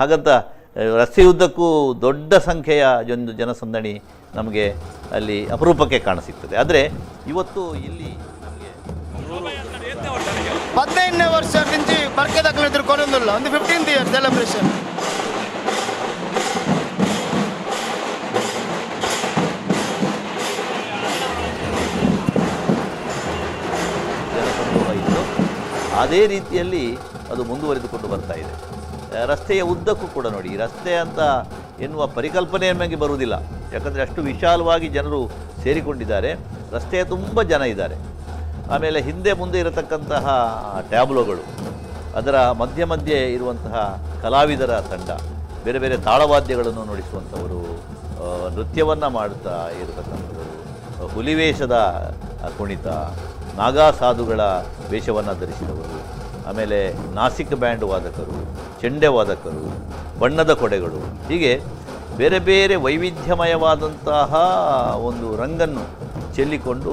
S19: ಹಾಗಂತ ರಸ್ತೆಯುದ್ದಕ್ಕೂ ದೊಡ್ಡ ಸಂಖ್ಯೆಯ ಒಂದು ಜನಸಂದಣಿ ನಮಗೆ ಅಲ್ಲಿ ಅಪರೂಪಕ್ಕೆ ಕಾಣಸಿಗ್ತದೆ. ಆದರೆ ಇವತ್ತು ಇಲ್ಲಿ ನಮಗೆ
S1: 15ನೇ ವರ್ಷ ದಿಂಚಿ ಬರ್ಕೆ ದಾಖಲೆ ಎದುರ್ಕೊಂಡಿಲ್ಲ, ಒಂದು 15th year celebration.
S19: ಜನಸಂದೋಹ ಇತ್ತು, ಅದೇ ರೀತಿಯಲ್ಲಿ ಅದು ಮುಂದುವರಿದುಕೊಂಡು ಬರ್ತಾ ಇದೆ. ರಸ್ತೆಯ ಉದ್ದಕ್ಕೂ ಕೂಡ ನೋಡಿ, ರಸ್ತೆ ಅಂತ ಎನ್ನುವ ಪರಿಕಲ್ಪನೆ ನಮಗೆ ಬರುವುದಿಲ್ಲ. ಯಾಕಂದರೆ ಅಷ್ಟು ವಿಶಾಲವಾಗಿ ಜನರು ಸೇರಿಕೊಂಡಿದ್ದಾರೆ, ರಸ್ತೆಯ ತುಂಬ ಜನ ಇದ್ದಾರೆ. ಆಮೇಲೆ ಹಿಂದೆ ಮುಂದೆ ಇರತಕ್ಕಂತಹ ಟ್ಯಾಬ್ಲೋಗಳು, ಅದರ ಮಧ್ಯೆ ಮಧ್ಯೆ ಇರುವಂತಹ ಕಲಾವಿದರ ತಂಡ, ಬೇರೆ ಬೇರೆ ತಾಳವಾದ್ಯಗಳನ್ನು ನುಡಿಸುವಂಥವರು, ನೃತ್ಯವನ್ನು ಮಾಡ್ತಾ ಇರತಕ್ಕಂಥವರು, ಹುಲಿವೇಷದ ಕುಣಿತ, ನಾಗಾ ಸಾಧುಗಳ ವೇಷವನ್ನು ಧರಿಸಿದವರು, ಆಮೇಲೆ ನಾಸಿಕ್ ಬ್ಯಾಂಡ್ ವಾದಕರು, ಚೆಂಡೆ ವಾದಕರು, ಬಣ್ಣದ ಕೊಡೆಗಳು, ಹೀಗೆ ಬೇರೆ ಬೇರೆ ವೈವಿಧ್ಯಮಯವಾದಂತಹ ಒಂದು ರಂಗನ್ನು ಚೆಲ್ಲಿಕೊಂಡು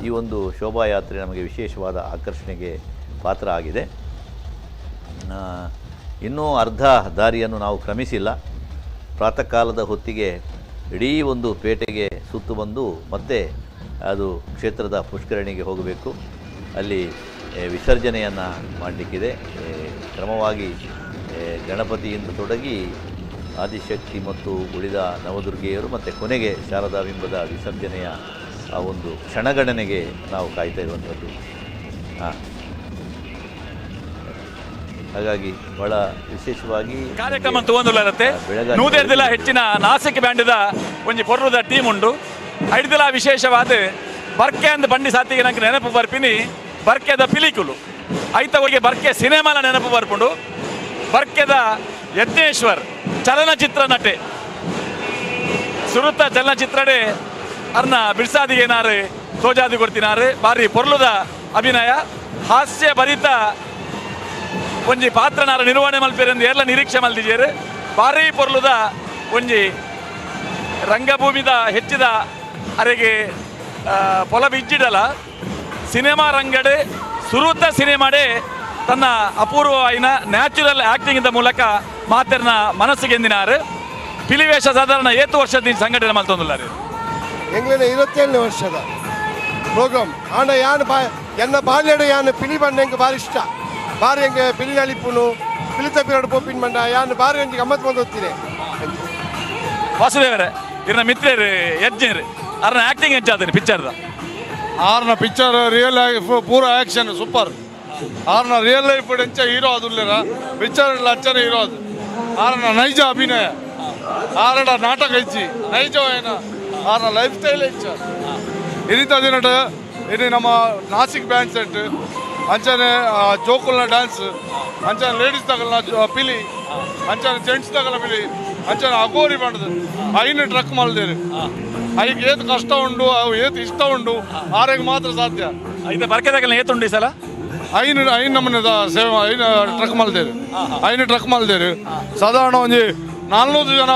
S19: ಈ ಒಂದು ಶೋಭಾಯಾತ್ರೆ ನಮಗೆ ವಿಶೇಷವಾದ ಆಕರ್ಷಣೆಗೆ ಪಾತ್ರ ಆಗಿದೆ. ಇನ್ನೂ ಅರ್ಧ ದಾರಿಯನ್ನು ನಾವು ಕ್ರಮಿಸಿಲ್ಲ. ಪ್ರಾತಃ ಕಾಲದ ಹೊತ್ತಿಗೆ ಇಡೀ ಒಂದು ಪೇಟೆಗೆ ಸುತ್ತು ಬಂದು ಮತ್ತೆ ಅದು ಕ್ಷೇತ್ರದ ಪುಷ್ಕರಣಿಗೆ ಹೋಗಬೇಕು. ಅಲ್ಲಿ ವಿಸರ್ಜನೆಯನ್ನು ಮಾಡಲಿಕ್ಕಿದೆ. ಕ್ರಮವಾಗಿ ಗಣಪತಿಯಿಂದ ತೊಡಗಿ ಆದಿಶಕ್ತಿ ಮತ್ತು ಉಳಿದ ನವದುರ್ಗೆಯರು ಮತ್ತು ಕೊನೆಗೆ ಶಾರದಾ ಬಿಂಬದ ವಿಸರ್ಜನೆಯ ಆ ಒಂದು ಕ್ಷಣಗಣನೆಗೆ ನಾವು ಕಾಯ್ತಾ ಇರುವಂಥದ್ದು. ಹಾಗಾಗಿ ಬಹಳ ವಿಶೇಷವಾಗಿ
S27: ಕಾರ್ಯಕ್ರಮ ತಗೊಂಡುಲ್ಲತ್ತೆ. ನೂದೆರ್ದಿಲ ಹೆಚ್ಚಿನ ನಾಸಿಕ್ ಬ್ಯಾಂಡ್ದ ಒಂಜಿ ಪೊರ್ರುದ ಟೀಮ್ ಉಂಡು. ಐಡ್ದಿಲ ವಿಶೇಷವಾದ ಬರ್ಕೆ ಅಂದ್ ಬಂಡಿ ಸಾತಿಗೆ ನಂಗೆ ನೆನಪು ಬರ್ಪಿನಿ ಬರ್ಕೆದ ಪಿಲಿಕುಲು ಐತವರಿಗೆ ಬರ್ಕೆ ಸಿನಿಮಾಲ ನೆನಪು ಬರ್ಪುಂಡು. ಬರ್ಕೆದ ಯಜ್ಞೇಶ್ವರ್ ಚಲನಚಿತ್ರ ನಟೆ, ಸುರುತ ಚಲನಚಿತ್ರಡೆ ಅರ್ನ ಬಿಡ್ಸಾದಿಗೇನಾರು ತೋಜಾದಿ ಕೊಡ್ತಿನಾರು. ಬಾರಿ ಪೊರ್ಲುದ ಅಭಿನಯ, ಹಾಸ್ಯ ಭರಿತ ಒಂಜಿ ಪಾತ್ರನಾರ ನಿರ್ವಹಣೆ ಮಲ್ಪೇರೆಂದು ಎಲ್ಲ ನಿರೀಕ್ಷೆ ಮಲ್ದಿಜೇರು. ಬಾರಿ ಪೊರ್ಲುದ ಒಂಜಿ ರಂಗಭೂಮಿದ ಹೆಚ್ಚಿದ ಅರೆಗೆ ಪೊಲ ಬಿಜ್ಜಿಡಲ ಸಿನಿಮಾ ರಂಗಡೆ ಸುರುತ ಸಿನಿಮಾಡೆ ತನ್ನ ಅಪೂರ್ವವಾಯಿನ ನ್ಯಾಚುರಲ್ ಆ್ಯಕ್ಟಿಂಗ್ ಮೂಲಕ ಮಾತೆರ್ನ ಮನಸ್ಸಿಗೆಂದಿನಾರು. ಪಿಲಿವೇಶ ಸಾಧಾರಣ ಏತು ವರ್ಷದ ಸಂಘಟನೆ ಮಲ್ತೊಂದುಲ್ಲಾರು.
S20: ಎಂಗ್ಲಿನ 27ನೇ ವರ್ಷದ ಪ್ರೋಗ್ರಾಮ್ ಆಂಡ ಯಾನ್ ಬಾ ಎನ್ನ ಬಾಲ್ಯಡು ಯಾನ್ ಪಿಲಿ ಬಣ್ಣ ಎಂಕ್ ಬಾರಿ ಇಷ್ಟ. ಬಾರಿ ಎಂಗೆ ಪಿಲಿ ನಲಿಪುನು ಪಿಲಿತ ಪಿರಡು ಪೋಪಿನ ಬಂಡ ಯಾನ್ ಬಾರಿ ಒಂಜಿ ಗಮ್ಮತ್ ಬಂದು ಹೋಗ್ತೀನಿ.
S27: ವಾಸುದೇವರೇ ಇರ್ನ ಮಿತ್ರರು ಯಜ್ಞರು ಅರ್ನ ಆಕ್ಟಿಂಗ್ ಹೆಚ್ಚಾದ್ರೆ ಪಿಕ್ಚರ್ದ
S13: ಆರ್ನ ಪಿಕ್ಚರ್ ರಿಯಲ್ ಲೈಫ್ ಪೂರ ಆಕ್ಷನ್ ಸೂಪರ್. ಆರ್ನ ರಿಯಲ್ ಲೈಫ್ ಎಂಚ ಹೀರೋ ಅದುಲ್ಲೇರ ಪಿಕ್ಚರ್ ಅಚ್ಚನ ಹೀರೋ ಅದು. ಆರ್ನ ನೈಜ ಅಭಿನಯ, ಆರಡ ನಾಟಕ ಹೆಚ್ಚಿ ನೈಜ ಏನ ಆರ್ನ ಲೈಫ್ ಸ್ಟೈಲ್ ಹೆಚ್ಚ ಇರಿತ ದಿನಟ. ಇನ್ನು ನಮ್ಮ ನಾಸಿಕ್ ಬ್ಯಾಂಡ್ ಸೆಟ್ ಅಂಚನೆ ಜೋಕುಲ್ನ ಡ್ಯಾನ್ಸ್ ಅಂಚನೆ ಲೇಡೀಸ್ ತಗಲ್ನ ಪಿಲಿ ಅಂಚನೆ ಜೆಂಟ್ಸ್ ತಗಲ ಪಿಲಿ ಅಂಚನೆ ಅಗೋರಿ ಬಂಡದು ಐನು ಟ್ರಕ್ ಮಲ್ದೇರು. ಐಗೆ ಏತ್ ಕಷ್ಟ ಉಂಡು ಅವು ಏತ್ ಇಷ್ಟ ಉಂಡು ಆರೆಗೆ ಮಾತ್ರ ಸಾಧ್ಯ.
S27: ಐತೆ ಬರ್ಕೆದಾಗಲ್ಲ ಏತುಂಡು ಈ ಸಲ
S13: ಐನು ಐನು ನಮ್ಮನೆ ಸೇವೆ ಐನು ಟ್ರಕ್ ಮಲ್ದೇರು, ಐನು ಟ್ರಕ್ ಮಲ್ದೇರು. ಸಾಧಾರಣ ಒಂಜಿ 400 ಜನ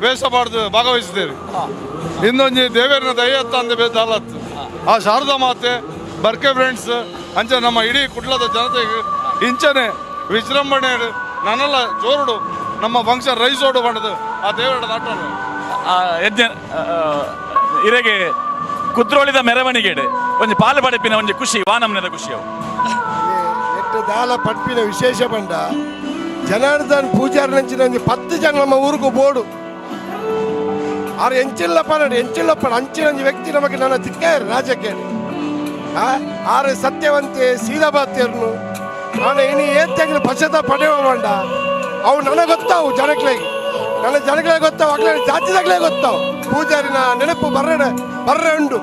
S13: ವೇಷ ಬಾಡ್ದು ಭಾಗವಹಿಸಿದ್ದೇರು. ಇನ್ನೊಂಜಿ ದೇವೇರಿನ ದಯತ್ತ ಅಂದೆ ಬೇದಾಲತ್ತು ಆ ಶಾರದಾ ಮಾತೆ ಬರ್ಕೆ ಫ್ರೆಂಡ್ಸ್ ಅಂಚೆ ನಮ್ಮ ಇಡೀ ಕುಡ್ಲದ ಜನತೆಗೆ ಇಂಚನೆ ವಿಜೃಂಭಣೆ ನನ್ನೆಲ್ಲ ಜೋರುಡು ನಮ್ಮ ಫಂಕ್ಷನ್ ರೈಸೋಡು ಬಂಡದು ಆ ದೇವರ ನಾಟ.
S27: ಯಜ್ಞ ಇರೆಗೆ ಕುದ್ರೋಳಿದ ಮೆರವಣಿಗೆ ಒಂಜಿ ಪಾಲು ಪಡೆಪಿನ ಒಂಜಿ ಖುಷಿ ವಾನಮ್ನದ ಖುಷಿ ಅವು.
S20: ಎಟ್ಟು ದಾಲ ಪಡ್ಪಿನ ವಿಶೇಷ ಬಂಡ ಜನಾರ್ದನ್ ಪೂಜಾರಿ ನಂಚಿನ ಒಂಜಿ 10 ಜನ ನಮ್ಮ ಊರುಗು ಬೋಡು ಆರು ಎಂಚಿಲ್ಲಪ್ಪ ನಡು ಎಂಚಿಲ್ಲಪ್ಪ ಅಂಚಿನ ಒಂಜಿ ವ್ಯಕ್ತಿ ನಮಗೆ ನನ್ನ ತಿಕ್ಕಾಯರು ರಾಜಕೀಯ ಆರು ಸತ್ಯವಂತೆ ಸೀದಾಬಾತಿಯರ್ನು ನಾನು ಇನಿ ಏತ್ಯಾಗಲಿ ಪಶ್ಚಾತ್ತಾಪ ಪಡೆಯುವ ಬಂಡ ಅವು ನನಗೆ ಗೊತ್ತಾವು ಜನಗಳಿಗೆ, ನನ್ನ ಜನಗಳಿಗೆ ಗೊತ್ತಾವು, ಅಗ್ಲೇ ಜಾತಿದಾಗಲೇ ಗೊತ್ತಾವು. ಪೂಜಾರಿನ ನೆನಪು ಬರ್ರೆ ಬರ್ರೆ ಉಂಡು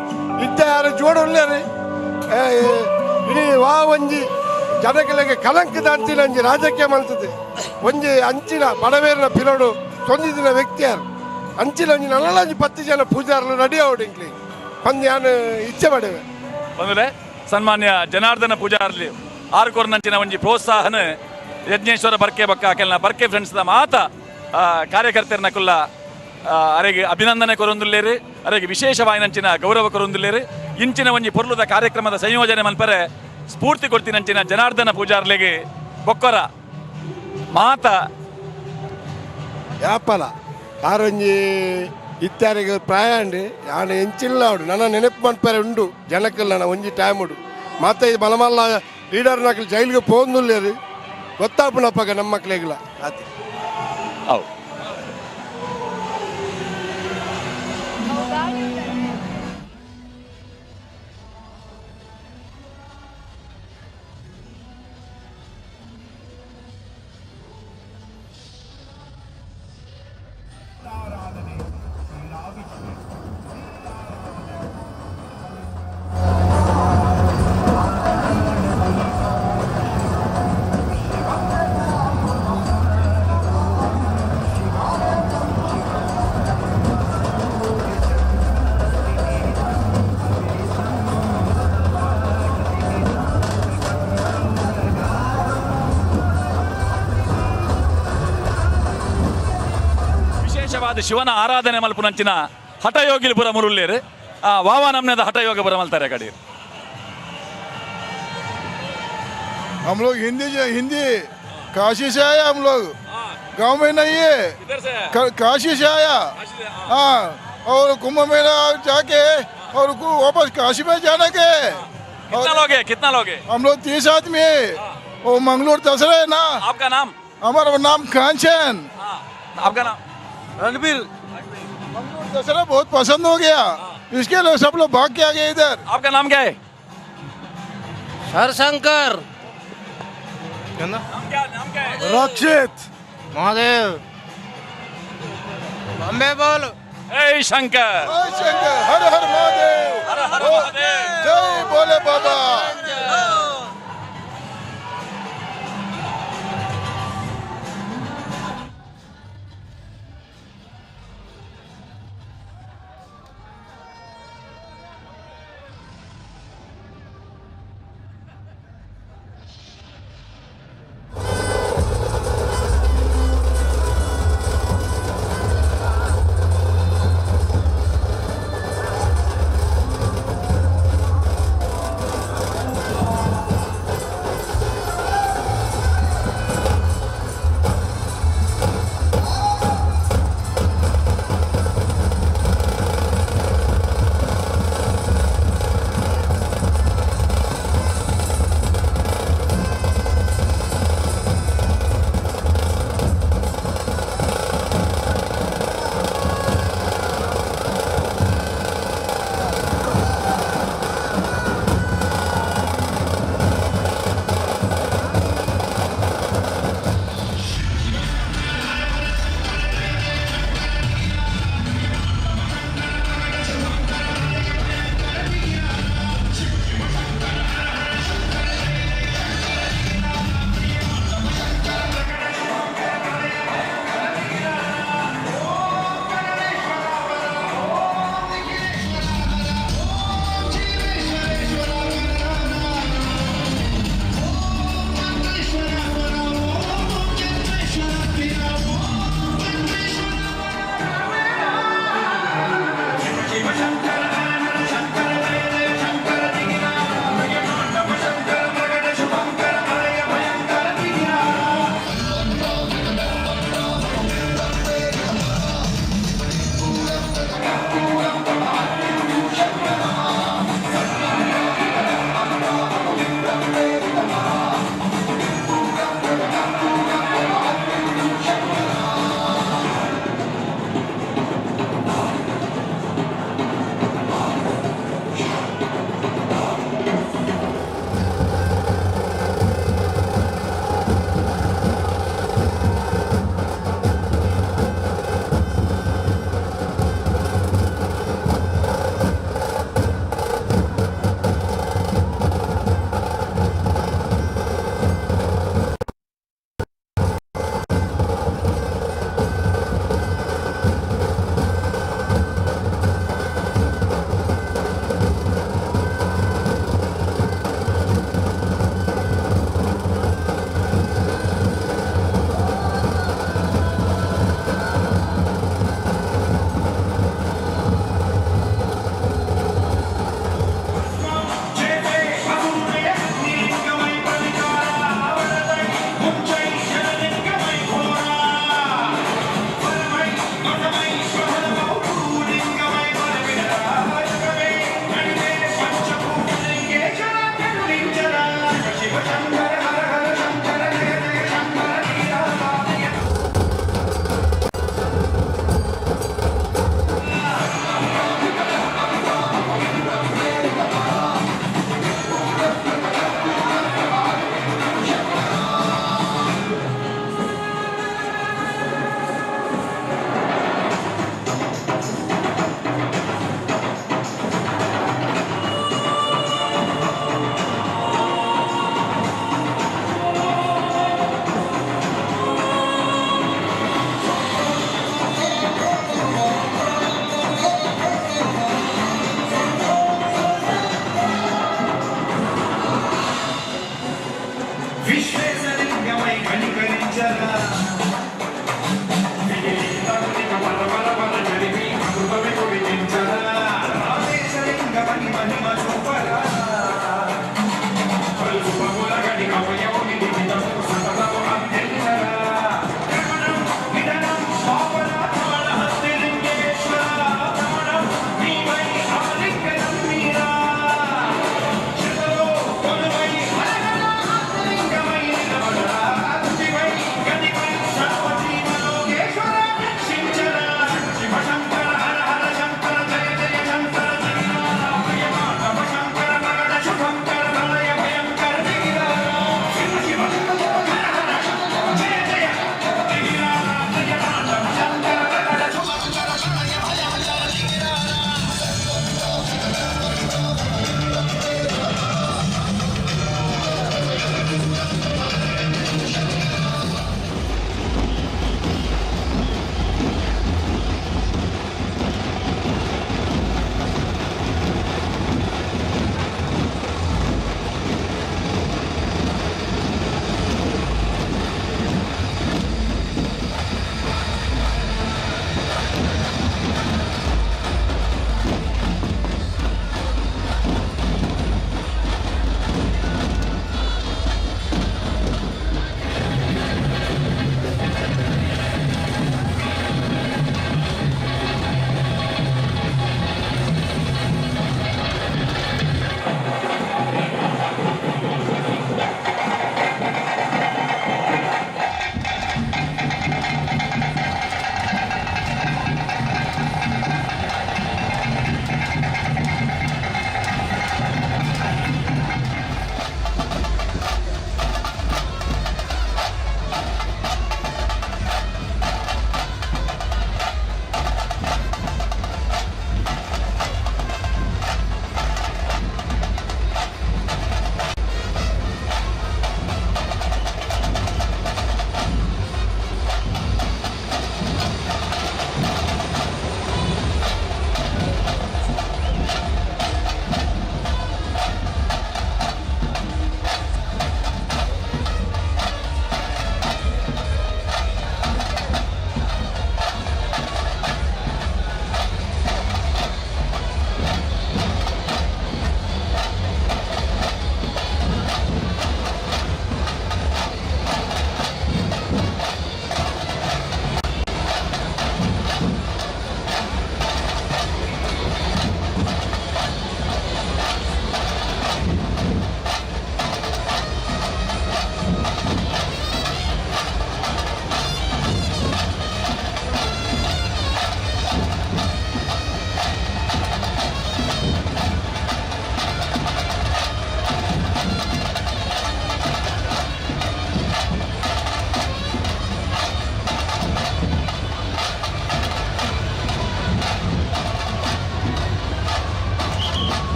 S20: ಇದ್ದ ಯಾರು ಜೋಡುಲ್ಲೇರಿ ಇಡೀ ವಾ ಒಂಜಿ ಜನಗಳಿಗೆ ಕಲಂಕದ ಅಂಚಿನ ಒಂಜಿ ರಾಜಕೀಯ ಮಾಡ್ತದೆ. ಒಂಜಿ ಅಂಚಿನ ಬಡವೇರಿನ ಪಿಲೋಡು ತೊಂದಿದಿನ ವ್ಯಕ್ತಿ ಯಾರು ಅಂಚಿನ ಒಂಜಿ ನಲ್ಲ ಒಂಜಿ 10 ಜನ ಪೂಜಾರಲು ರೆಡಿ ಆವಡು ಇಂಕ್ಲಿ ಒಂದು ನಾನು ಇಚ್ಛೆ ಪಡೆವೆ.
S27: ಬಂದ್ರೆ ಸನ್ಮಾನ್ಯ ಜನಾರ್ದನ ಪೂಜಾರ್ಲಿ ಆರು ಕೋರ್ನಂಚಿನ ಒಂಜಿ ಪ್ರೋತ್ಸಾಹನ ಯಜ್ಞೇಶ್ವರ ಬರ್ಕೆ ಬಕ್ಕ ಕೆಲ್ನ ಬರ್ಕೆ ಫ್ರೆಂಡ್ಸ್ದ ಮಾತ ಕಾರ್ಯಕರ್ತರನ್ನ ಕುಲ್ಲ ಅರೆಗೆ ಅಭಿನಂದನೆ ಕೊರೊಂದುಲ್ಲೇರು, ಅರೆಗೆ ವಿಶೇಷವಾಯಿನಂಚಿನ ಗೌರವ ಕೊರೊಂದುಲ್ಲೇರು. ಇಂಚಿನ ಒಂಜಿ ಪೊರ್ಲುದ ಕಾರ್ಯಕ್ರಮದ ಸಂಯೋಜನೆ ಮನ್ಪರೆ ಸ್ಫೂರ್ತಿ ಕೊಡ್ತಿನಂಚಿನ ಜನಾರ್ದನ ಪೂಜಾರ್ಲಿಗೆ ಬೊಕ್ಕರ ಮಾತ
S20: ಯಾಪಲ ಆರೊಂಜಿ ಇತ್ಯಾರಿಗೆ ಪ್ರಾಯ ಅಂಡು ನಾನು ಎಂಚಿಲ್ಲ ಅವಡು ನನ್ನ ನೆನಪು ಮನ್ಪರೆ ಉಂಡು ಜನಕ್ಕೆಲ್ಲ ನನ್ನ ಒಂಜಿ ಟೈಮ್ ಉಂಡು. ಮತ್ತೆ ಮಲಮಲ್ಲ ಲೀಡರ್ ನಾಕಲು ಜೈಲಿಗೆ ಪೋಂದುಲ್ಲೇರು ಗೊತ್ತಾಪುನಪ್ಪಾಗ ನಮ್ಮ ಮಕ್ಕಳಿಗೆಲ್ಲ ಆತ.
S27: ಅವು ಶಿವನ ಆರಾಧನೆ ಮಲ್ಪುನಂಚಿನ ಹಠಯೋಗಿಲು ಪುರ ಮುರುಳ್ಳೇರು ಆ ವಾವಾ ನಮ್ನದ ಹಠಯೋಗ ಪುರ ಮಲ್ತಾರೆ ಕಡೆ.
S13: हम लोग हिंदी हिंदी काशी से आया, हम लोग गांव में नहीं है, काशी से आया। हाँ, और कुंभ मेला जाके और वापस काशी में जाने के।
S27: कितना लोग है, कितना लोग है?
S13: हम लोग 30 आदमी है। वो मंगलोर दसरा है ना।
S27: आपका नाम?
S13: हमारा नाम कांचन।
S27: आपका नाम?
S13: रणबीर। मंगलोर दसरा बहुत पसंद हो गया, इसके लिए सब लोग भाग के आ गए इधर।
S27: आपका नाम क्या है?
S1: हरशंकर।
S27: नाम क्या, नाम क्या है?
S13: रक्षित
S1: महादेव। बम्बे बोल।
S27: जय शंकर,
S13: जय शंकर, हर हर महादेव,
S27: हर हर महादेव,
S13: जय बोले बाबा।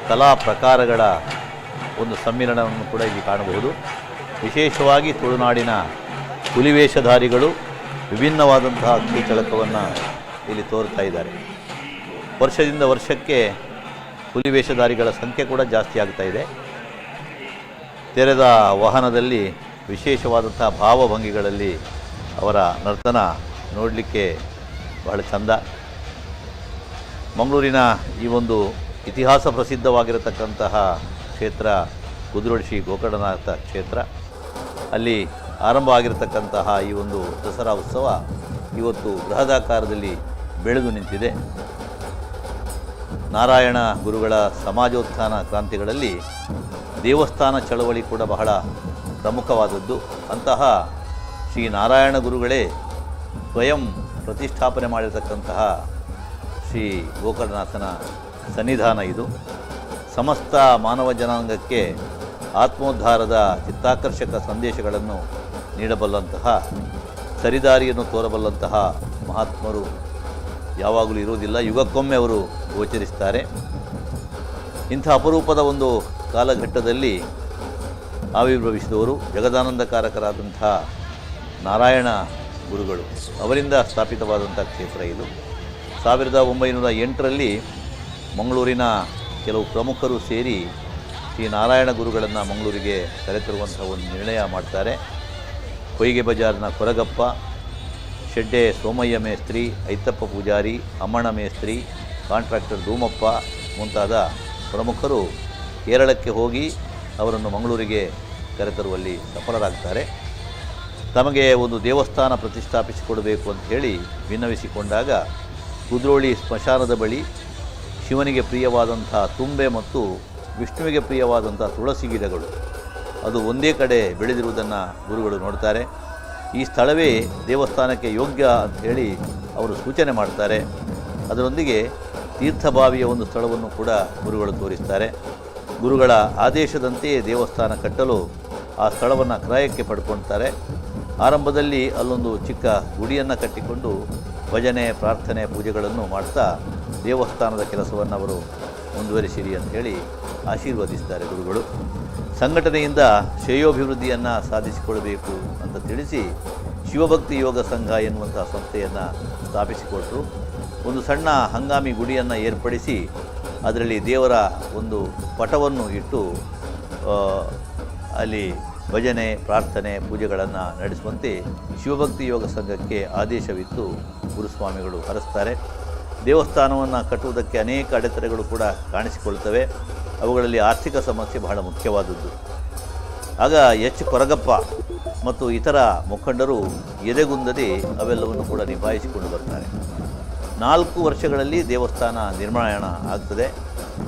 S19: ಕಲಾ ಪ್ರಕಾರಗಳ ಒಂದು ಸಮ್ಮಿಲನವನ್ನು ಕೂಡ ಇಲ್ಲಿ ಕಾಣಬಹುದು. ವಿಶೇಷವಾಗಿ ತುಳುನಾಡಿನ ಹುಲಿವೇಷಧಾರಿಗಳು ವಿಭಿನ್ನವಾದಂತಹ ಕೀಚಳಕವನ್ನು ಇಲ್ಲಿ ತೋರ್ತಾ ಇದ್ದಾರೆ. ವರ್ಷದಿಂದ ವರ್ಷಕ್ಕೆ ಹುಲಿವೇಷಧಾರಿಗಳ ಸಂಖ್ಯೆ ಕೂಡ ಜಾಸ್ತಿ ಆಗ್ತಾ ಇದೆ. ತೆರೆದ ವಾಹನದಲ್ಲಿ ವಿಶೇಷವಾದಂಥ ಭಾವಭಂಗಿಗಳಲ್ಲಿ ಅವರ ನರ್ತನ ನೋಡಲಿಕ್ಕೆ ಬಹಳ ಚಂದ. ಮಂಗಳೂರಿನ ಈ ಒಂದು ಇತಿಹಾಸ ಪ್ರಸಿದ್ಧವಾಗಿರತಕ್ಕಂತಹ ಕ್ಷೇತ್ರ ಕುದ್ರೋಳಿ ಶ್ರೀ ಗೋಕರ್ಣನಾಥ ಕ್ಷೇತ್ರ, ಅಲ್ಲಿ ಆರಂಭ ಆಗಿರತಕ್ಕಂತಹ ಈ ಒಂದು ದಸರಾ ಉತ್ಸವ ಇವತ್ತು ಬೃಹದಾಕಾರದಲ್ಲಿ ಬೆಳೆದು ನಿಂತಿದೆ. ನಾರಾಯಣ ಗುರುಗಳ ಸಮಾಜೋತ್ಥಾನ ಕ್ರಾಂತಿಗಳಲ್ಲಿ ದೇವಸ್ಥಾನ ಚಳವಳಿ ಕೂಡ ಬಹಳ ಪ್ರಮುಖವಾದದ್ದು. ಅಂತಹ ಶ್ರೀ ನಾರಾಯಣ ಗುರುಗಳೇ ಸ್ವಯಂ ಪ್ರತಿಷ್ಠಾಪನೆ ಮಾಡಿರತಕ್ಕಂತಹ ಶ್ರೀ ಗೋಕರ್ಣನಾಥನ ಸನ್ನಿಧಾನ ಇದು. ಸಮಸ್ತ ಮಾನವ ಜನಾಂಗಕ್ಕೆ ಆತ್ಮೋದ್ಧಾರದ ಚಿತ್ತಾಕರ್ಷಕ ಸಂದೇಶಗಳನ್ನು ನೀಡಬಲ್ಲಂತಹ, ಸರಿದಾರಿಯನ್ನು ತೋರಬಲ್ಲಂತಹ ಮಹಾತ್ಮರು ಯಾವಾಗಲೂ ಇರುವುದಿಲ್ಲ, ಯುಗಕ್ಕೊಮ್ಮೆ ಅವರು ಗೋಚರಿಸ್ತಾರೆ. ಇಂಥ ಅಪರೂಪದ ಒಂದು ಕಾಲಘಟ್ಟದಲ್ಲಿ ಆವಿರ್ಭವಿಸಿದವರು ಜಗದಾನಂದಕಾರಕರಾದಂಥ ನಾರಾಯಣ ಗುರುಗಳು, ಅವರಿಂದ ಸ್ಥಾಪಿತವಾದಂಥ ಕ್ಷೇತ್ರ ಇದು. 1908ರಲ್ಲಿ ಮಂಗಳೂರಿನ ಕೆಲವು ಪ್ರಮುಖರು ಸೇರಿ ಶ್ರೀ ನಾರಾಯಣ ಗುರುಗಳನ್ನು ಮಂಗಳೂರಿಗೆ ಕರೆತರುವಂಥ ಒಂದು ನಿರ್ಣಯ ಮಾಡ್ತಾರೆ. ಹೊಯ್ಗೆ ಬಜಾರ್ನ ಕೊರಗಪ್ಪ, ಶೆಡ್ಡೆ ಸೋಮಯ್ಯ ಮೇಸ್ತ್ರಿ, ಐತಪ್ಪ ಪೂಜಾರಿ, ಅಮ್ಮಣ್ಣ ಮೇಸ್ತ್ರಿ, ಕಾಂಟ್ರಾಕ್ಟರ್ ಧೂಮಪ್ಪ ಮುಂತಾದ ಪ್ರಮುಖರು ಕೇರಳಕ್ಕೆ ಹೋಗಿ ಅವರನ್ನು ಮಂಗಳೂರಿಗೆ ಕರೆತರುವಲ್ಲಿ ಸಫಲರಾಗ್ತಾರೆ. ತಮಗೆ ಒಂದು ದೇವಸ್ಥಾನ ಪ್ರತಿಷ್ಠಾಪಿಸಿಕೊಡಬೇಕು ಅಂತ ಹೇಳಿ ವಿನ್ನವಿಸಿಕೊಂಡಾಗ ಕುದ್ರೋಳಿ ಸ್ಮಶಾನದ ಬಳಿ ಶಿವನಿಗೆ ಪ್ರಿಯವಾದಂಥ ತುಂಬೆ ಮತ್ತು ವಿಷ್ಣುವಿಗೆ ಪ್ರಿಯವಾದಂಥ ತುಳಸಿ ಗಿಡಗಳು ಅದು ಒಂದೇ ಕಡೆ ಬೆಳೆದಿರುವುದನ್ನು ಗುರುಗಳು ನೋಡ್ತಾರೆ. ಈ ಸ್ಥಳವೇ ದೇವಸ್ಥಾನಕ್ಕೆ ಯೋಗ್ಯ ಅಂಥೇಳಿ ಅವರು ಸೂಚನೆ ಮಾಡ್ತಾರೆ. ಅದರೊಂದಿಗೆ ತೀರ್ಥಬಾವಿಯ ಒಂದು ಸ್ಥಳವನ್ನು ಕೂಡ ಗುರುಗಳು ತೋರಿಸ್ತಾರೆ. ಗುರುಗಳ ಆದೇಶದಂತೆಯೇ ದೇವಸ್ಥಾನ ಕಟ್ಟಲು ಆ ಸ್ಥಳವನ್ನು ಕ್ರಯಕ್ಕೆ ಪಡ್ಕೊಳ್ತಾರೆ. ಆರಂಭದಲ್ಲಿ ಅಲ್ಲೊಂದು ಚಿಕ್ಕ ಗುಡಿಯನ್ನು ಕಟ್ಟಿಕೊಂಡು ಭಜನೆ, ಪ್ರಾರ್ಥನೆ, ಪೂಜೆಗಳನ್ನು ಮಾಡ್ತಾ ದೇವಸ್ಥಾನದ ಕೆಲಸವನ್ನು ಅವರು ಮುಂದುವರಿಸಿರಿ ಅಂಥೇಳಿ ಆಶೀರ್ವದಿಸ್ತಾರೆ ಗುರುಗಳು. ಸಂಘಟನೆಯಿಂದ ಶ್ರೇಯೋಭಿವೃದ್ಧಿಯನ್ನು ಸಾಧಿಸಿಕೊಳ್ಳಬೇಕು ಅಂತ ತಿಳಿಸಿ ಶಿವಭಕ್ತಿ ಯೋಗ ಸಂಘ ಎನ್ನುವಂಥ ಸಂಸ್ಥೆಯನ್ನು ಸ್ಥಾಪಿಸಿಕೊಟ್ರು. ಒಂದು ಸಣ್ಣ ಹಂಗಾಮಿ ಗುಡಿಯನ್ನು ಏರ್ಪಡಿಸಿ ಅದರಲ್ಲಿ ದೇವರ ಒಂದು ಪಟವನ್ನು ಇಟ್ಟು ಅಲ್ಲಿ ಭಜನೆ, ಪ್ರಾರ್ಥನೆ, ಪೂಜೆಗಳನ್ನು ನಡೆಸುವಂತೆ ಶಿವಭಕ್ತಿ ಯೋಗ ಸಂಘಕ್ಕೆ ಆದೇಶವಿತ್ತು ಗುರುಸ್ವಾಮಿಗಳು ಹರಸ್ತಾರೆ. ದೇವಸ್ಥಾನವನ್ನು ಕಟ್ಟುವುದಕ್ಕೆ ಅನೇಕ ಅಡೆತಡೆಗಳು ಕೂಡ ಕಾಣಿಸಿಕೊಳ್ತವೆ. ಅವುಗಳಲ್ಲಿ ಆರ್ಥಿಕ ಸಮಸ್ಯೆ ಬಹಳ ಮುಖ್ಯವಾದದ್ದು. ಆಗ ಎಚ್ ಕೊರಗಪ್ಪ ಮತ್ತು ಇತರ ಮುಖಂಡರು ಎದೆಗುಂದದೆ ಅವೆಲ್ಲವನ್ನು ಕೂಡ ನಿಭಾಯಿಸಿಕೊಂಡು ಬರ್ತಾರೆ. 4 ವರ್ಷಗಳಲ್ಲಿ ದೇವಸ್ಥಾನ ನಿರ್ಮಾಣ ಆಗ್ತದೆ.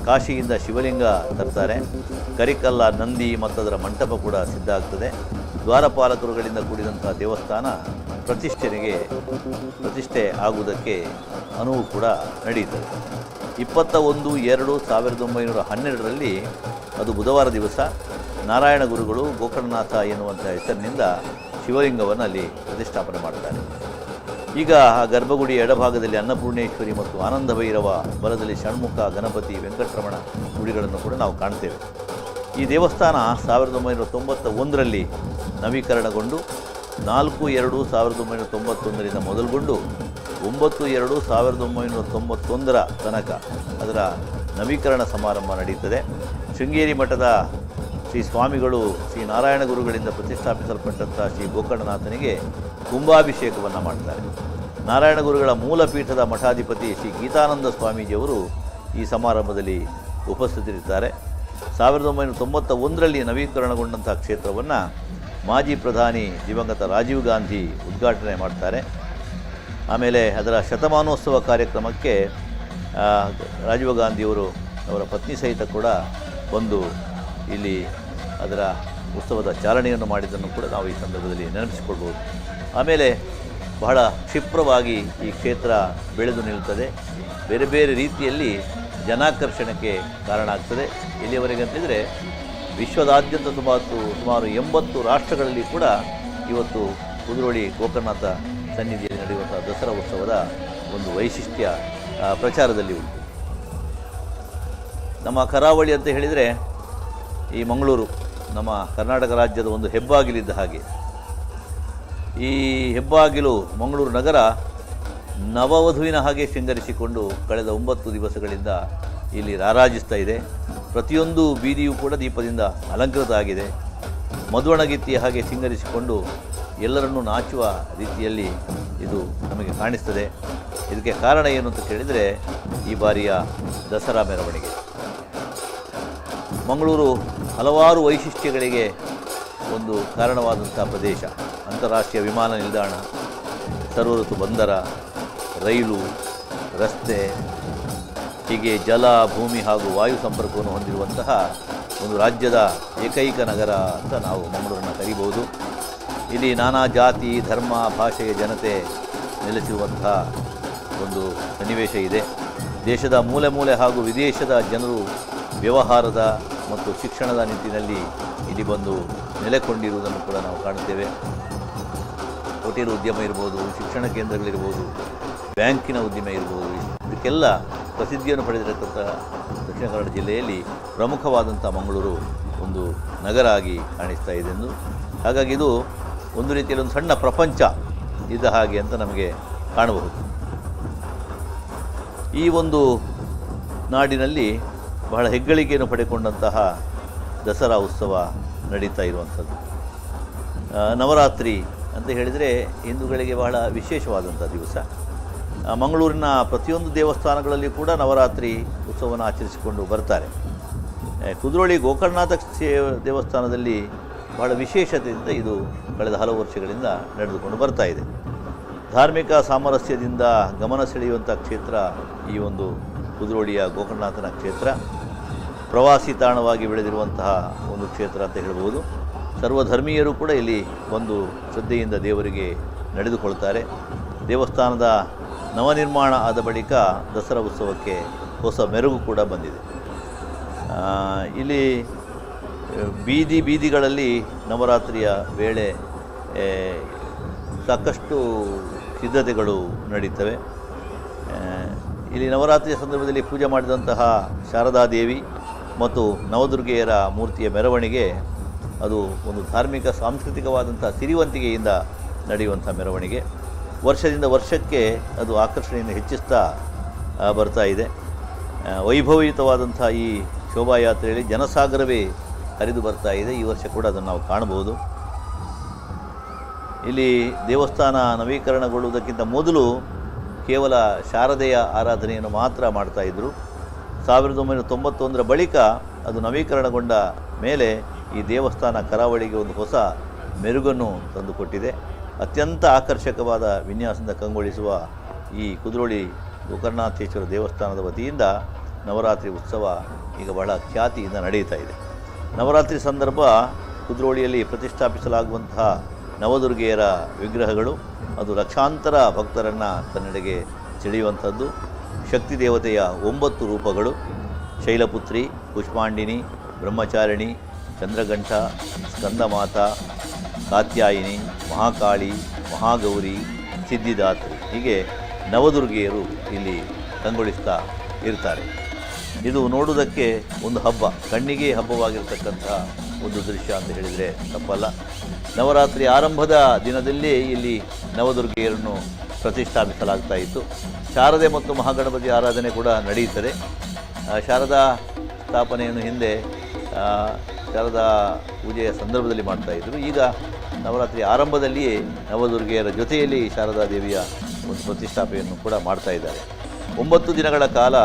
S19: ಕಾಶಿಯಿಂದ ಶಿವಲಿಂಗ ತರ್ತಾರೆ. ಕರಿಕಲ್ಲ ನಂದಿ ಮತ್ತದರ ಮಂಟಪ ಕೂಡ ಸಿದ್ಧ ಆಗ್ತದೆ. ದ್ವಾರಪಾಲಕರುಗಳಿಂದ ಕೂಡಿದಂಥ ದೇವಸ್ಥಾನ ಪ್ರತಿಷ್ಠೆ ಆಗುವುದಕ್ಕೆ ಅನುವು ಕೂಡ ನಡೆಯುತ್ತದೆ. 21/2/1912ರಲ್ಲಿ, ಅದು ಬುಧವಾರ ದಿವಸ, ನಾರಾಯಣ ಗುರುಗಳು ಗೋಕರ್ಣನಾಥ ಎನ್ನುವಂಥ ಹೆಸರಿನಿಂದ ಶಿವಲಿಂಗವನ್ನು ಅಲ್ಲಿ ಪ್ರತಿಷ್ಠಾಪನೆ ಮಾಡ್ತಾರೆ. ಈಗ ಆ ಗರ್ಭಗುಡಿಯ ಎಡಭಾಗದಲ್ಲಿ ಅನ್ನಪೂರ್ಣೇಶ್ವರಿ ಮತ್ತು ಆನಂದ ಭೈರವ, ಬಲದಲ್ಲಿ ಷಣ್ಮುಖ, ಗಣಪತಿ, ವೆಂಕಟರಮಣ ಗುಡಿಗಳನ್ನು ಕೂಡ ನಾವು ಕಾಣ್ತೇವೆ. ಈ ದೇವಸ್ಥಾನ 1991ರಲ್ಲಿ ನವೀಕರಣಗೊಂಡು 4/2/1991ರಿಂದ ಮೊದಲುಗೊಂಡು 9/2/1991ರ ತನಕ ಅದರ ನವೀಕರಣ ಸಮಾರಂಭ ನಡೆಯುತ್ತದೆ. ಶೃಂಗೇರಿ ಮಠದ ಶ್ರೀ ಸ್ವಾಮಿಗಳು ಶ್ರೀ ನಾರಾಯಣ ಗುರುಗಳಿಂದ ಪ್ರತಿಷ್ಠಾಪಿಸಲ್ಪಟ್ಟಂಥ ಶ್ರೀ ಗೋಕರ್ಣನಾಥನಿಗೆ ಕುಂಭಾಭಿಷೇಕವನ್ನು ಮಾಡ್ತಾರೆ. ನಾರಾಯಣ ಗುರುಗಳ ಮೂಲ ಪೀಠದ ಮಠಾಧಿಪತಿ ಶ್ರೀ ಗೀತಾನಂದ ಸ್ವಾಮೀಜಿಯವರು ಈ ಸಮಾರಂಭದಲ್ಲಿ ಉಪಸ್ಥಿತರಿರ್ತಾರೆ. 1991ರಲ್ಲಿ ನವೀಕರಣಗೊಂಡಂಥ ಕ್ಷೇತ್ರವನ್ನು ಮಾಜಿ ಪ್ರಧಾನಿ ದಿವಂಗತ ರಾಜೀವ್ ಗಾಂಧಿ ಉದ್ಘಾಟನೆ ಮಾಡ್ತಾರೆ. ಆಮೇಲೆ ಅದರ ಶತಮಾನೋತ್ಸವ ಕಾರ್ಯಕ್ರಮಕ್ಕೆ ರಾಜೀವ್ ಗಾಂಧಿಯವರು ಅವರ ಪತ್ನಿ ಸಹಿತ ಕೂಡ ಬಂದು ಇಲ್ಲಿ ಅದರ ಉತ್ಸವದ ಚಾಲನೆಯನ್ನು ಮಾಡಿದ್ದನ್ನು ಕೂಡ ನಾವು ಈ ಸಂದರ್ಭದಲ್ಲಿ ನೆನಪಿಸಿಕೊಳ್ಬೋದು. ಆಮೇಲೆ ಬಹಳ ಕ್ಷಿಪ್ರವಾಗಿ ಈ ಕ್ಷೇತ್ರ ಬೆಳೆದು ನಿಲ್ಲುತ್ತದೆ. ಬೇರೆ ಬೇರೆ ರೀತಿಯಲ್ಲಿ ಜನಾಕರ್ಷಣೆಗೆ ಕಾರಣ ಆಗ್ತದೆ. ಎಲ್ಲಿಯವರೆಗೆ ಅಂತಂದರೆ ವಿಶ್ವದಾದ್ಯಂತ ಸುಮಾರು 80 ರಾಷ್ಟ್ರಗಳಲ್ಲಿ ಕೂಡ ಇವತ್ತು ಕುದ್ರೋಳಿ ಗೋಕರ್ಣನಾಥ ಸನ್ನಿಧಿಯಲ್ಲಿ ನಡೆಯುವಂಥ ದಸರಾ ಉತ್ಸವದ ಒಂದು ವೈಶಿಷ್ಟ್ಯ ಪ್ರಚಾರದಲ್ಲಿ ಉಂಟು. ನಮ್ಮ ಕರಾವಳಿ ಅಂತ ಹೇಳಿದರೆ ಈ ಮಂಗಳೂರು ನಮ್ಮ ಕರ್ನಾಟಕ ರಾಜ್ಯದ ಒಂದು ಹೆಬ್ಬಾಗಿಲಿದ್ದ ಹಾಗೆ. ಈ ಹೆಬ್ಬಾಗಿಲು ಮಂಗಳೂರು ನಗರ ನವವಧುವಿನ ಹಾಗೆ ಶೃಂಗರಿಸಿಕೊಂಡು ಕಳೆದ 9 ದಿವಸಗಳಿಂದ ಇಲ್ಲಿ ರಾರಾಜಿಸ್ತಾ ಇದೆ. ಪ್ರತಿಯೊಂದು ಬೀದಿಯೂ ಕೂಡ ದೀಪದಿಂದ ಅಲಂಕೃತ ಆಗಿದೆ. ಮದುವಣಗಿತ್ತಿಯ ಹಾಗೆ ಶೃಂಗರಿಸಿಕೊಂಡು ಎಲ್ಲರನ್ನೂ ನಾಚುವ ರೀತಿಯಲ್ಲಿ ಇದು ನಮಗೆ ಕಾಣಿಸ್ತದೆ. ಇದಕ್ಕೆ ಕಾರಣ ಏನು ಅಂತ ಕೇಳಿದರೆ ಈ ಬಾರಿಯ ದಸರಾ ಮೆರವಣಿಗೆ. ಮಂಗಳೂರು ಹಲವಾರು ವೈಶಿಷ್ಟ್ಯಗಳಿಗೆ ಒಂದು ಕಾರಣವಾದಂಥ ಪ್ರದೇಶ. ಅಂತಾರಾಷ್ಟ್ರೀಯ ವಿಮಾನ ನಿಲ್ದಾಣ, ಸರ್ವಋತು ಬಂದರ, ರೈಲು, ರಸ್ತೆ, ಹೀಗೆ ಜಲ, ಭೂಮಿ ಹಾಗೂ ವಾಯು ಸಂಪರ್ಕವನ್ನು ಹೊಂದಿರುವಂತಹ ಒಂದು ರಾಜ್ಯದ ಏಕೈಕ ನಗರ ಅಂತ ನಾವು ಮಂಗಳೂರನ್ನು ಕರೀಬಹುದು. ಇಲ್ಲಿ ನಾನಾ ಜಾತಿ, ಧರ್ಮ, ಭಾಷೆಯ ಜನತೆ ನೆಲೆಸಿರುವಂತಹ ಒಂದು ಸನ್ನಿವೇಶ ಇದೆ. ದೇಶದ ಮೂಲೆ ಮೂಲೆ ಹಾಗೂ ವಿದೇಶದ ಜನರು ವ್ಯವಹಾರದ ಮತ್ತು ಶಿಕ್ಷಣದ ನಿಟ್ಟಿನಲ್ಲಿ ಇಲ್ಲಿ ಬಂದು ನೆಲೆಗೊಂಡಿರುವುದನ್ನು ಕೂಡ ನಾವು ಕಾಣುತ್ತೇವೆ. ಹೋಟೆಲ್ ಉದ್ಯಮ ಇರ್ಬೋದು, ಶಿಕ್ಷಣ ಕೇಂದ್ರಗಳಿರ್ಬೋದು, ಬ್ಯಾಂಕಿನ ಉದ್ಯಮ ಇರ್ಬೋದು, ಇದಕ್ಕೆಲ್ಲ ಪ್ರಸಿದ್ಧಿಯನ್ನು ಪಡೆದಿರತಕ್ಕಂಥ ದಕ್ಷಿಣ ಕನ್ನಡ ಜಿಲ್ಲೆಯಲ್ಲಿ ಪ್ರಮುಖವಾದಂಥ ಮಂಗಳೂರು ಒಂದು ನಗರ ಆಗಿ ಕಾಣಿಸ್ತಾ ಇದೆ ಎಂದು. ಹಾಗಾಗಿ ಇದು ಒಂದು ರೀತಿಯಲ್ಲಿ ಒಂದು ಸಣ್ಣ ಪ್ರಪಂಚ ಇದ್ದ ಹಾಗೆ ಅಂತ ನಮಗೆ ಕಾಣಬಹುದು. ಈ ಒಂದು ನಾಡಿನಲ್ಲಿ ಬಹಳ ಹೆಗ್ಗಳಿಕೆಯನ್ನು ಪಡೆಕೊಂಡಂತಹ ದಸರಾ ಉತ್ಸವ ನಡೀತಾ ಇರುವಂಥದ್ದು. ನವರಾತ್ರಿ ಅಂತ ಹೇಳಿದರೆ ಹಿಂದೂಗಳಿಗೆ ಬಹಳ ವಿಶೇಷವಾದಂಥ ದಿವಸ. ಮಂಗಳೂರಿನ ಪ್ರತಿಯೊಂದು ದೇವಸ್ಥಾನಗಳಲ್ಲಿ ಕೂಡ ನವರಾತ್ರಿ ಉತ್ಸವವನ್ನು ಆಚರಿಸಿಕೊಂಡು ಬರ್ತಾರೆ. ಕುದ್ರೋಳಿ ಗೋಕರ್ಣನಾಥ ದೇವಸ್ಥಾನದಲ್ಲಿ ಬಹಳ ವಿಶೇಷತೆಯಿಂದ ಇದು ಕಳೆದ ಹಲವು ವರ್ಷಗಳಿಂದ ನಡೆದುಕೊಂಡು ಬರ್ತಾ ಇದೆ. ಧಾರ್ಮಿಕ ಸಾಮರಸ್ಯದಿಂದ ಗಮನ ಸೆಳೆಯುವಂಥ ಕ್ಷೇತ್ರ ಈ ಒಂದು ಕುದ್ರೋಳಿಯ ಗೋಕರ್ಣನಾಥನ ಕ್ಷೇತ್ರ. ಪ್ರವಾಸಿ ತಾಣವಾಗಿ ಬೆಳೆದಿರುವಂತಹ ಒಂದು ಕ್ಷೇತ್ರ ಅಂತ ಹೇಳ್ಬೋದು. ಸರ್ವಧರ್ಮೀಯರು ಕೂಡ ಇಲ್ಲಿ ಬಂದು ಶ್ರದ್ಧೆಯಿಂದ ದೇವರಿಗೆ ನಡೆದುಕೊಳ್ತಾರೆ. ದೇವಸ್ಥಾನದ ನವನಿರ್ಮಾಣ ಆದ ಬಳಿಕ ದಸರಾ ಉತ್ಸವಕ್ಕೆ ಹೊಸ ಮೆರುಗು ಕೂಡ ಬಂದಿದೆ. ಇಲ್ಲಿ ಬೀದಿ ಬೀದಿಗಳಲ್ಲಿ ನವರಾತ್ರಿಯ ವೇಳೆ ಸಾಕಷ್ಟು ಸಿದ್ಧತೆಗಳು ನಡೀತವೆ. ಇಲ್ಲಿ ನವರಾತ್ರಿಯ ಸಂದರ್ಭದಲ್ಲಿ ಪೂಜೆ ಮಾಡಿದಂತಹ ಶಾರದಾದೇವಿ ಮತ್ತು ನವದುರ್ಗೆಯರ ಮೂರ್ತಿಯ ಮೆರವಣಿಗೆ ಅದು ಒಂದು ಧಾರ್ಮಿಕ ಸಾಂಸ್ಕೃತಿಕವಾದಂಥ ಸಿರಿವಂತಿಕೆಯಿಂದ ನಡೆಯುವಂಥ ಮೆರವಣಿಗೆ. ವರ್ಷದಿಂದ ವರ್ಷಕ್ಕೆ ಅದು ಆಕರ್ಷಣೆಯನ್ನು ಹೆಚ್ಚಿಸ್ತಾ ಬರ್ತಾ ಇದೆ. ವೈಭವಯುತವಾದಂಥ ಈ ಶೋಭಾಯಾತ್ರೆಯಲ್ಲಿ ಜನಸಾಗರವೇ ಹರಿದು ಬರ್ತಾ ಇದೆ. ಈ ವರ್ಷ ಕೂಡ ಅದನ್ನು ನಾವು ಕಾಣಬಹುದು. ಇಲ್ಲಿ ದೇವಸ್ಥಾನ ನವೀಕರಣಗೊಳ್ಳುವುದಕ್ಕಿಂತ ಮೊದಲು ಕೇವಲ ಶಾರದೆಯ ಆರಾಧನೆಯನ್ನು ಮಾತ್ರ ಮಾಡ್ತಾಯಿದ್ರು. 1991 ಬಳಿಕ ಅದು ನವೀಕರಣಗೊಂಡ ಮೇಲೆ ಈ ದೇವಸ್ಥಾನ ಕರಾವಳಿಗೆ ಒಂದು ಹೊಸ ಮೆರುಗನ್ನು ತಂದುಕೊಟ್ಟಿದೆ. ಅತ್ಯಂತ ಆಕರ್ಷಕವಾದ ವಿನ್ಯಾಸದಿಂದ ಕಂಗೊಳಿಸುವ ಈ ಕುದ್ರೋಳಿ ಗೋಕರ್ಣನಾಥೇಶ್ವರ ದೇವಸ್ಥಾನದ ವತಿಯಿಂದ ನವರಾತ್ರಿ ಉತ್ಸವ ಈಗ ಬಹಳ ಖ್ಯಾತಿಯಿಂದ ನಡೆಯುತ್ತಾ ಇದೆ. ನವರಾತ್ರಿ ಸಂದರ್ಭ ಕುದ್ರೋಳಿಯಲ್ಲಿ ಪ್ರತಿಷ್ಠಾಪಿಸಲಾಗುವಂತಹ ನವದುರ್ಗೆಯರ ವಿಗ್ರಹಗಳು ಅದು ಲಕ್ಷಾಂತರ ಭಕ್ತರನ್ನು ತನ್ನೆಡೆಗೆ ಸೆಳೆಯುವಂಥದ್ದು. ಶಕ್ತಿ ದೇವತೆಯ 9 ರೂಪಗಳು: ಶೈಲಪುತ್ರಿ, ಕುಷ್ಮಾಂಡಿನಿ, ಬ್ರಹ್ಮಚಾರಿಣಿ, ಚಂದ್ರಘಂಟ, ಸ್ಕಂದಮಾತ, ಕಾತ್ಯಾಯಿನಿ, ಮಹಾಕಾಳಿ, ಮಹಾಗೌರಿ, ಸಿದ್ಧಿದಾತ್ರಿ, ಹೀಗೆ ನವದುರ್ಗೆಯರು ಇಲ್ಲಿ ಕಂಗೊಳಿಸ್ತಾ ಇರ್ತಾರೆ. ಇದು ನೋಡುವುದಕ್ಕೆ ಒಂದು ಹಬ್ಬ, ಕಣ್ಣಿಗೆ ಹಬ್ಬವಾಗಿರ್ತಕ್ಕಂಥ ಒಂದು ದೃಶ್ಯ ಅಂತ ಹೇಳಿದರೆ ತಪ್ಪಲ್ಲ. ನವರಾತ್ರಿ ಆರಂಭದ ದಿನದಲ್ಲೇ ಇಲ್ಲಿ ನವದುರ್ಗೆಯರನ್ನು ಪ್ರತಿಷ್ಠಾಪಿಸಲಾಗ್ತಾ ಇತ್ತು. ಶಾರದೆ ಮತ್ತು ಮಹಾಗಣಪತಿ ಆರಾಧನೆ ಕೂಡ ನಡೆಯುತ್ತದೆ. ಶಾರದಾ ಸ್ಥಾಪನೆಯನ್ನು ಹಿಂದೆ ಶಾರದಾ ಪೂಜೆಯ ಸಂದರ್ಭದಲ್ಲಿ ಮಾಡ್ತಾಯಿದ್ದರು. ಈಗ ನವರಾತ್ರಿ ಆರಂಭದಲ್ಲಿಯೇ ನವದುರ್ಗೆಯರ ಜೊತೆಯಲ್ಲಿ ಶಾರದಾ ದೇವಿಯ ಒಂದು ಪ್ರತಿಷ್ಠಾಪನೆಯನ್ನು ಕೂಡ ಮಾಡ್ತಾ ಇದ್ದಾರೆ. 9 ದಿನಗಳ ಕಾಲ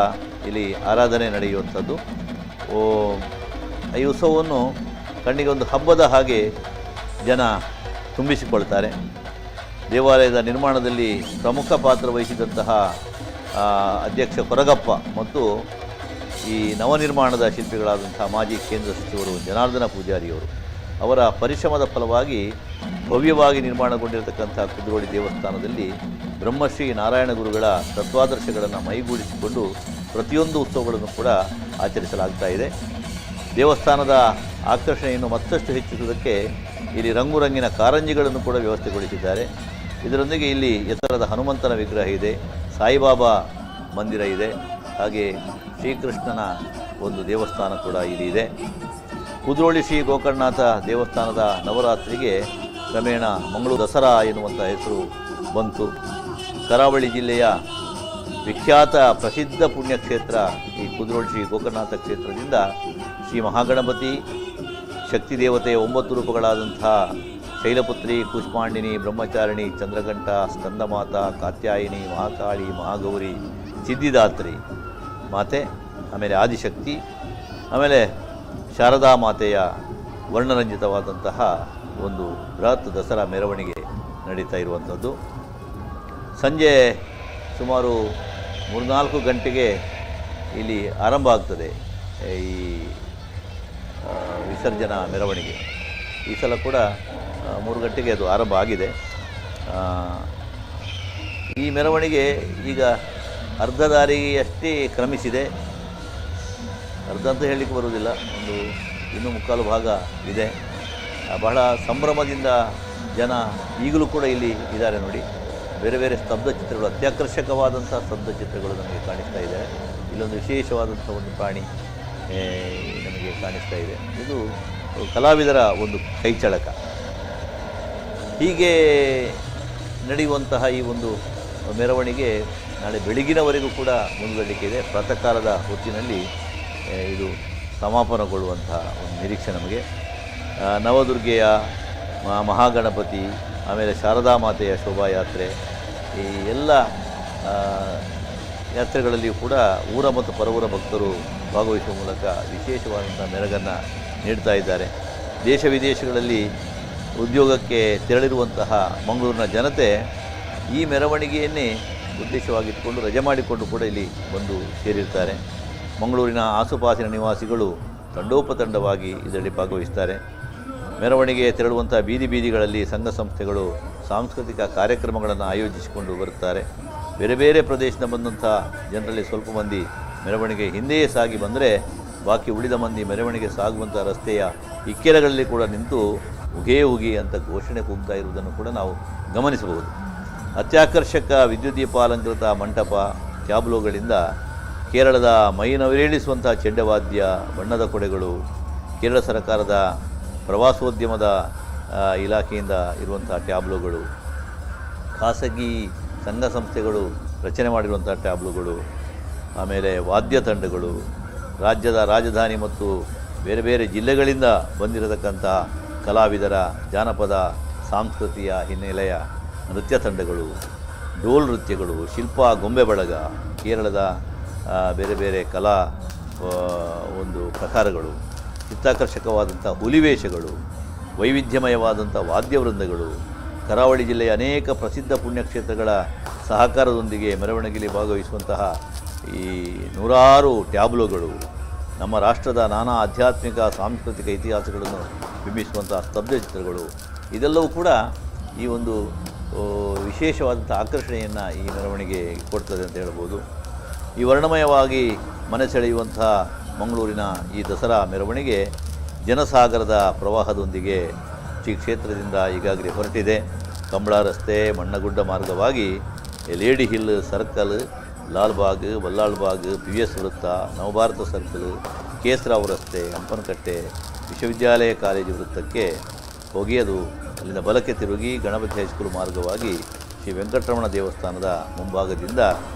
S19: ಇಲ್ಲಿ ಆರಾಧನೆ ನಡೆಯುವಂಥದ್ದು. ಈ ಉತ್ಸವವನ್ನು ಕಣ್ಣಿಗೆ ಒಂದು ಹಬ್ಬದ ಹಾಗೆ ಜನ ತುಂಬಿಸಿಕೊಳ್ತಾರೆ. ದೇವಾಲಯದ ನಿರ್ಮಾಣದಲ್ಲಿ ಪ್ರಮುಖ ಪಾತ್ರ ವಹಿಸಿದಂತಹ ಅಧ್ಯಕ್ಷ ಕೊರಗಪ್ಪ ಮತ್ತು ಈ ನವನಿರ್ಮಾಣದ ಶಿಲ್ಪಿಗಳಾದಂಥ ಮಾಜಿ ಕೇಂದ್ರ ಸಚಿವರು ಜನಾರ್ದನ ಪೂಜಾರಿಯವರು ಅವರ ಪರಿಶ್ರಮದ ಫಲವಾಗಿ ಭವ್ಯವಾಗಿ ನಿರ್ಮಾಣಗೊಂಡಿರತಕ್ಕಂಥ ಕುದ್ರೋಳಿ ದೇವಸ್ಥಾನದಲ್ಲಿ ಬ್ರಹ್ಮಶ್ರೀ ನಾರಾಯಣ ಗುರುಗಳ ತತ್ವಾದರ್ಶಗಳನ್ನು ಮೈಗೂಡಿಸಿಕೊಂಡು ಪ್ರತಿಯೊಂದು ಉತ್ಸವಗಳನ್ನು ಕೂಡ ಆಚರಿಸಲಾಗ್ತಾ ಇದೆ. ದೇವಸ್ಥಾನದ ಆಕರ್ಷಣೆಯನ್ನು ಮತ್ತಷ್ಟು ಹೆಚ್ಚಿಸುವುದಕ್ಕೆ ಇಲ್ಲಿ ರಂಗುರಂಗಿನ ಕಾರಂಜಿಗಳನ್ನು ಕೂಡ ವ್ಯವಸ್ಥೆಗೊಳಿಸಿದ್ದಾರೆ. ಇದರೊಂದಿಗೆ ಇಲ್ಲಿ ಎತ್ತರದ ಹನುಮಂತನ ವಿಗ್ರಹ ಇದೆ, ಸಾಯಿಬಾಬಾ ಮಂದಿರ ಇದೆ, ಹಾಗೆ ಶ್ರೀಕೃಷ್ಣನ ಒಂದು ದೇವಸ್ಥಾನ ಕೂಡ ಇಲ್ಲಿ ಇದೆ. ಕುದ್ರೋಳಿ ಶ್ರೀ ಗೋಕರ್ಣನಾಥ ದೇವಸ್ಥಾನದ ನವರಾತ್ರಿಗೆ ಕ್ರಮೇಣ ಮಂಗಳೂರು ದಸರಾ ಎನ್ನುವಂಥ ಹೆಸರು ಬಂತು. ಕರಾವಳಿ ಜಿಲ್ಲೆಯ ವಿಖ್ಯಾತ ಪ್ರಸಿದ್ಧ ಪುಣ್ಯಕ್ಷೇತ್ರ ಈ ಕುದ್ರೋಳಿ ಶ್ರೀ ಗೋಕರ್ಣನಾಥ ಕ್ಷೇತ್ರದಿಂದ ಶ್ರೀ ಮಹಾಗಣಪತಿ, ಶಕ್ತಿ ದೇವತೆಯ 9 ರೂಪಗಳಾದಂಥ ಶೈಲಪುತ್ರಿ, ಕೂಷ್ಮಾಂಡಿನಿ, ಬ್ರಹ್ಮಚಾರಿಣಿ, ಚಂದ್ರಘಂಟ, ಸ್ಕಂದಮಾತ, ಕಾತ್ಯಾಯಿನಿ, ಮಹಾಕಾಳಿ, ಮಹಾಗೌರಿ, ಸಿದ್ಧಿದಾತ್ರಿ ಮಾತೆ, ಆಮೇಲೆ ಆದಿಶಕ್ತಿ, ಆಮೇಲೆ ಶಾರದಾ ಮಾತೆಯ ವರ್ಣರಂಜಿತವಾದಂತಹ ಒಂದು ಬೃಹತ್ ದಸರಾ ಮೆರವಣಿಗೆ ನಡೀತಾ ಇರುವಂಥದ್ದು. ಸಂಜೆ ಸುಮಾರು 3-4 ಗಂಟೆಗೆ ಇಲ್ಲಿ ಆರಂಭ ಆಗ್ತದೆ ಈ ವಿಸರ್ಜನಾ ಮೆರವಣಿಗೆ. ಈ ಸಲ ಕೂಡ 3 ಗಂಟೆಗೆ ಅದು ಆರಂಭ ಆಗಿದೆ. ಈ ಮೆರವಣಿಗೆ ಈಗ ಅರ್ಧ ದಾರಿಯಷ್ಟೇ ಕ್ರಮಿಸಿದೆ. ಅರ್ಧ ಅಂತ ಹೇಳಲಿಕ್ಕೆ ಬರುವುದಿಲ್ಲ, ಒಂದು ಇನ್ನೂ ಮುಕ್ಕಾಲು ಭಾಗ ಇದೆ. ಬಹಳ ಸಂಭ್ರಮದಿಂದ ಜನ ಈಗಲೂ ಕೂಡ ಇಲ್ಲಿ ಇದ್ದಾರೆ ನೋಡಿ. ಬೇರೆ ಬೇರೆ ಸ್ತಬ್ಧ ಚಿತ್ರಗಳು, ಅತ್ಯಾಕರ್ಷಕವಾದಂಥ ಸ್ತಬ್ಧ ಚಿತ್ರಗಳು ನಮಗೆ ಕಾಣಿಸ್ತಾ ಇದೆ. ಇಲ್ಲೊಂದು ವಿಶೇಷವಾದಂಥ ಒಂದು ಪ್ರಾಣಿ ನಮಗೆ ಕಾಣಿಸ್ತಾ ಇದೆ. ಇದು ಕಲಾವಿದರ ಒಂದು ಕೈಚಳಕ. ಹೀಗೆ ನಡೆಯುವಂತಹ ಈ ಒಂದು ಮೆರವಣಿಗೆ ನಾಳೆ ಬೆಳಗಿನವರೆಗೂ ಕೂಡ ಮುಂದುವರಿಕೆ ಇದೆ. ಪ್ರಾತಃ ಕಾಲದ ಹೊತ್ತಿನಲ್ಲಿ ಇದು ಸಮಾಪನಗೊಳ್ಳುವಂತಹ ಒಂದು ನಿರೀಕ್ಷೆ ನಮಗೆ. ನವದುರ್ಗೆಯ ಮಹಾಗಣಪತಿ, ಆಮೇಲೆ ಶಾರದಾ ಮಾತೆಯ ಶೋಭಾಯಾತ್ರೆ, ಈ ಎಲ್ಲ ಯಾತ್ರೆಗಳಲ್ಲಿಯೂ ಕೂಡ ಊರ ಮತ್ತು ಪರವೂರ ಭಕ್ತರು ಭಾಗವಹಿಸುವ ಮೂಲಕ ವಿಶೇಷವಾದಂಥ ಮೆರಗನ್ನು ನೀಡ್ತಾ ಇದ್ದಾರೆ. ದೇಶ ವಿದೇಶಗಳಲ್ಲಿ ಉದ್ಯೋಗಕ್ಕೆ ತೆರಳಿರುವಂತಹ ಮಂಗಳೂರಿನ ಜನತೆ ಈ ಮೆರವಣಿಗೆಯನ್ನೇ ಉದ್ದೇಶವಾಗಿಟ್ಟುಕೊಂಡು ರಜೆ ಮಾಡಿಕೊಂಡು ಕೂಡ ಇಲ್ಲಿ ಬಂದು ಸೇರಿರ್ತಾರೆ. ಮಂಗಳೂರಿನ ಆಸುಪಾಸಿನ ನಿವಾಸಿಗಳು ತಂಡೋಪತಂಡವಾಗಿ ಇದರಲ್ಲಿ ಭಾಗವಹಿಸ್ತಾರೆ. ಮೆರವಣಿಗೆ ತೆರಳುವಂಥ ಬೀದಿ ಬೀದಿಗಳಲ್ಲಿ ಸಂಘ ಸಂಸ್ಥೆಗಳು ಸಾಂಸ್ಕೃತಿಕ ಕಾರ್ಯಕ್ರಮಗಳನ್ನು ಆಯೋಜಿಸಿಕೊಂಡು ಬರುತ್ತಾರೆ. ಬೇರೆ ಬೇರೆ ಪ್ರದೇಶದಿಂದ ಬಂದಂಥ ಜನರಲ್ಲಿ ಸ್ವಲ್ಪ ಮಂದಿ ಮೆರವಣಿಗೆ ಹಿಂದೆಯೇ ಸಾಗಿ ಬಂದರೆ, ಬಾಕಿ ಉಳಿದ ಮಂದಿ ಮೆರವಣಿಗೆ ಸಾಗುವಂಥ ರಸ್ತೆಯ ಇಕ್ಕೆಲಗಳಲ್ಲಿ ಕೂಡ ನಿಂತು ಉಗೇ ಉಗಿ ಅಂತ ಘೋಷಣೆ ಕೂಗ್ತಾ ಇರುವುದನ್ನು ಕೂಡ ನಾವು ಗಮನಿಸಬಹುದು. ಅತ್ಯಾಕರ್ಷಕ ವಿದ್ಯುದ್ದೀಪಾಲಂಕೃತ ಮಂಟಪ ಟ್ಯಾಬ್ಲೋಗಳಿಂದ ಕೇರಳದ ಮೈನವಿರೇಳಿಸುವಂಥ ಚೆಂಡವಾದ್ಯ, ಬಣ್ಣದ ಕೊಡೆಗಳು, ಕೇರಳ ಸರ್ಕಾರದ ಪ್ರವಾಸೋದ್ಯಮದ ಇಲಾಖೆಯಿಂದ ಇರುವಂಥ ಟ್ಯಾಬ್ಲೋಗಳು, ಖಾಸಗಿ ಸಂಘ ಸಂಸ್ಥೆಗಳು ರಚನೆ ಮಾಡಿರುವಂಥ ಟ್ಯಾಬ್ಲೋಗಳು, ಆಮೇಲೆ ವಾದ್ಯ ತಂಡಗಳು, ರಾಜ್ಯದ ರಾಜಧಾನಿ ಮತ್ತು ಬೇರೆ ಬೇರೆ ಜಿಲ್ಲೆಗಳಿಂದ ಬಂದಿರತಕ್ಕಂಥ ಕಲಾವಿದರ ಜಾನಪದ ಸಂಸ್ಕೃತಿಯ ಹಿನ್ನೆಲೆಯ ನೃತ್ಯ ತಂಡಗಳು, ಡೋಲ್ ನೃತ್ಯಗಳು, ಶಿಲ್ಪ ಗೊಂಬೆ ಬಳಗ, ಕೇರಳದ ಬೇರೆ ಬೇರೆ ಕಲಾ ಒಂದು ಪ್ರಕಾರಗಳು, ಚಿತ್ತಾಕರ್ಷಕವಾದಂಥ ಹುಲಿವೇಷಗಳು, ವೈವಿಧ್ಯಮಯವಾದಂಥ ವಾದ್ಯವೃಂದಗಳು, ಕರಾವಳಿ ಜಿಲ್ಲೆಯ ಅನೇಕ ಪ್ರಸಿದ್ಧ ಪುಣ್ಯಕ್ಷೇತ್ರಗಳ ಸಹಕಾರದೊಂದಿಗೆ ಮೆರವಣಿಗೆಯಲ್ಲಿ ಭಾಗವಹಿಸುವಂತಹ ಈ ನೂರಾರು ಟ್ಯಾಬ್ಲೋಗಳು, ನಮ್ಮ ರಾಷ್ಟ್ರದ ನಾನಾ ಆಧ್ಯಾತ್ಮಿಕ ಸಾಂಸ್ಕೃತಿಕ ಇತಿಹಾಸಗಳನ್ನು ಬಿಂಬಿಸುವಂಥ ಸ್ತಬ್ಧ ಚಿತ್ರಗಳು, ಇದೆಲ್ಲವೂ ಕೂಡ ಈ ಒಂದು ವಿಶೇಷವಾದಂಥ ಆಕರ್ಷಣೆಯನ್ನು ಈ ಮೆರವಣಿಗೆ ಕೊಡ್ತದೆ ಅಂತ ಹೇಳ್ಬೋದು. ಈ ವರ್ಣಮಯವಾಗಿ ಮನಸೆಳೆಯುವಂಥ ಮಂಗಳೂರಿನ ಈ ದಸರಾ ಮೆರವಣಿಗೆ ಜನಸಾಗರದ ಪ್ರವಾಹದೊಂದಿಗೆ ಶ್ರೀ ಕ್ಷೇತ್ರದಿಂದ ಈಗಾಗಲೇ ಹೊರಟಿದೆ. ಕಂಬಳ ರಸ್ತೆ, ಮಣ್ಣಗುಡ್ಡ ಮಾರ್ಗವಾಗಿ Lady Hill circle, Lalbagh, Ballalbagh, P S ವೃತ್ತ, ನವಭಾರತ ಸರ್ಕಲ್, ಕೇಸರಾವ್ ರಸ್ತೆ, ಹಂಪನಕಟ್ಟೆ, ವಿಶ್ವವಿದ್ಯಾಲಯ ಕಾಲೇಜು ವೃತ್ತಕ್ಕೆ ಹೋಗಿ ಅದು ಅಲ್ಲಿಂದ ಬಲಕ್ಕೆ ತಿರುಗಿ ಗಣಪತಿ ಹೈಸ್ಕೂಲ್ ಮಾರ್ಗವಾಗಿ ಶ್ರೀ ವೆಂಕಟರಮಣ ದೇವಸ್ಥಾನದ ಮುಂಭಾಗದಿಂದ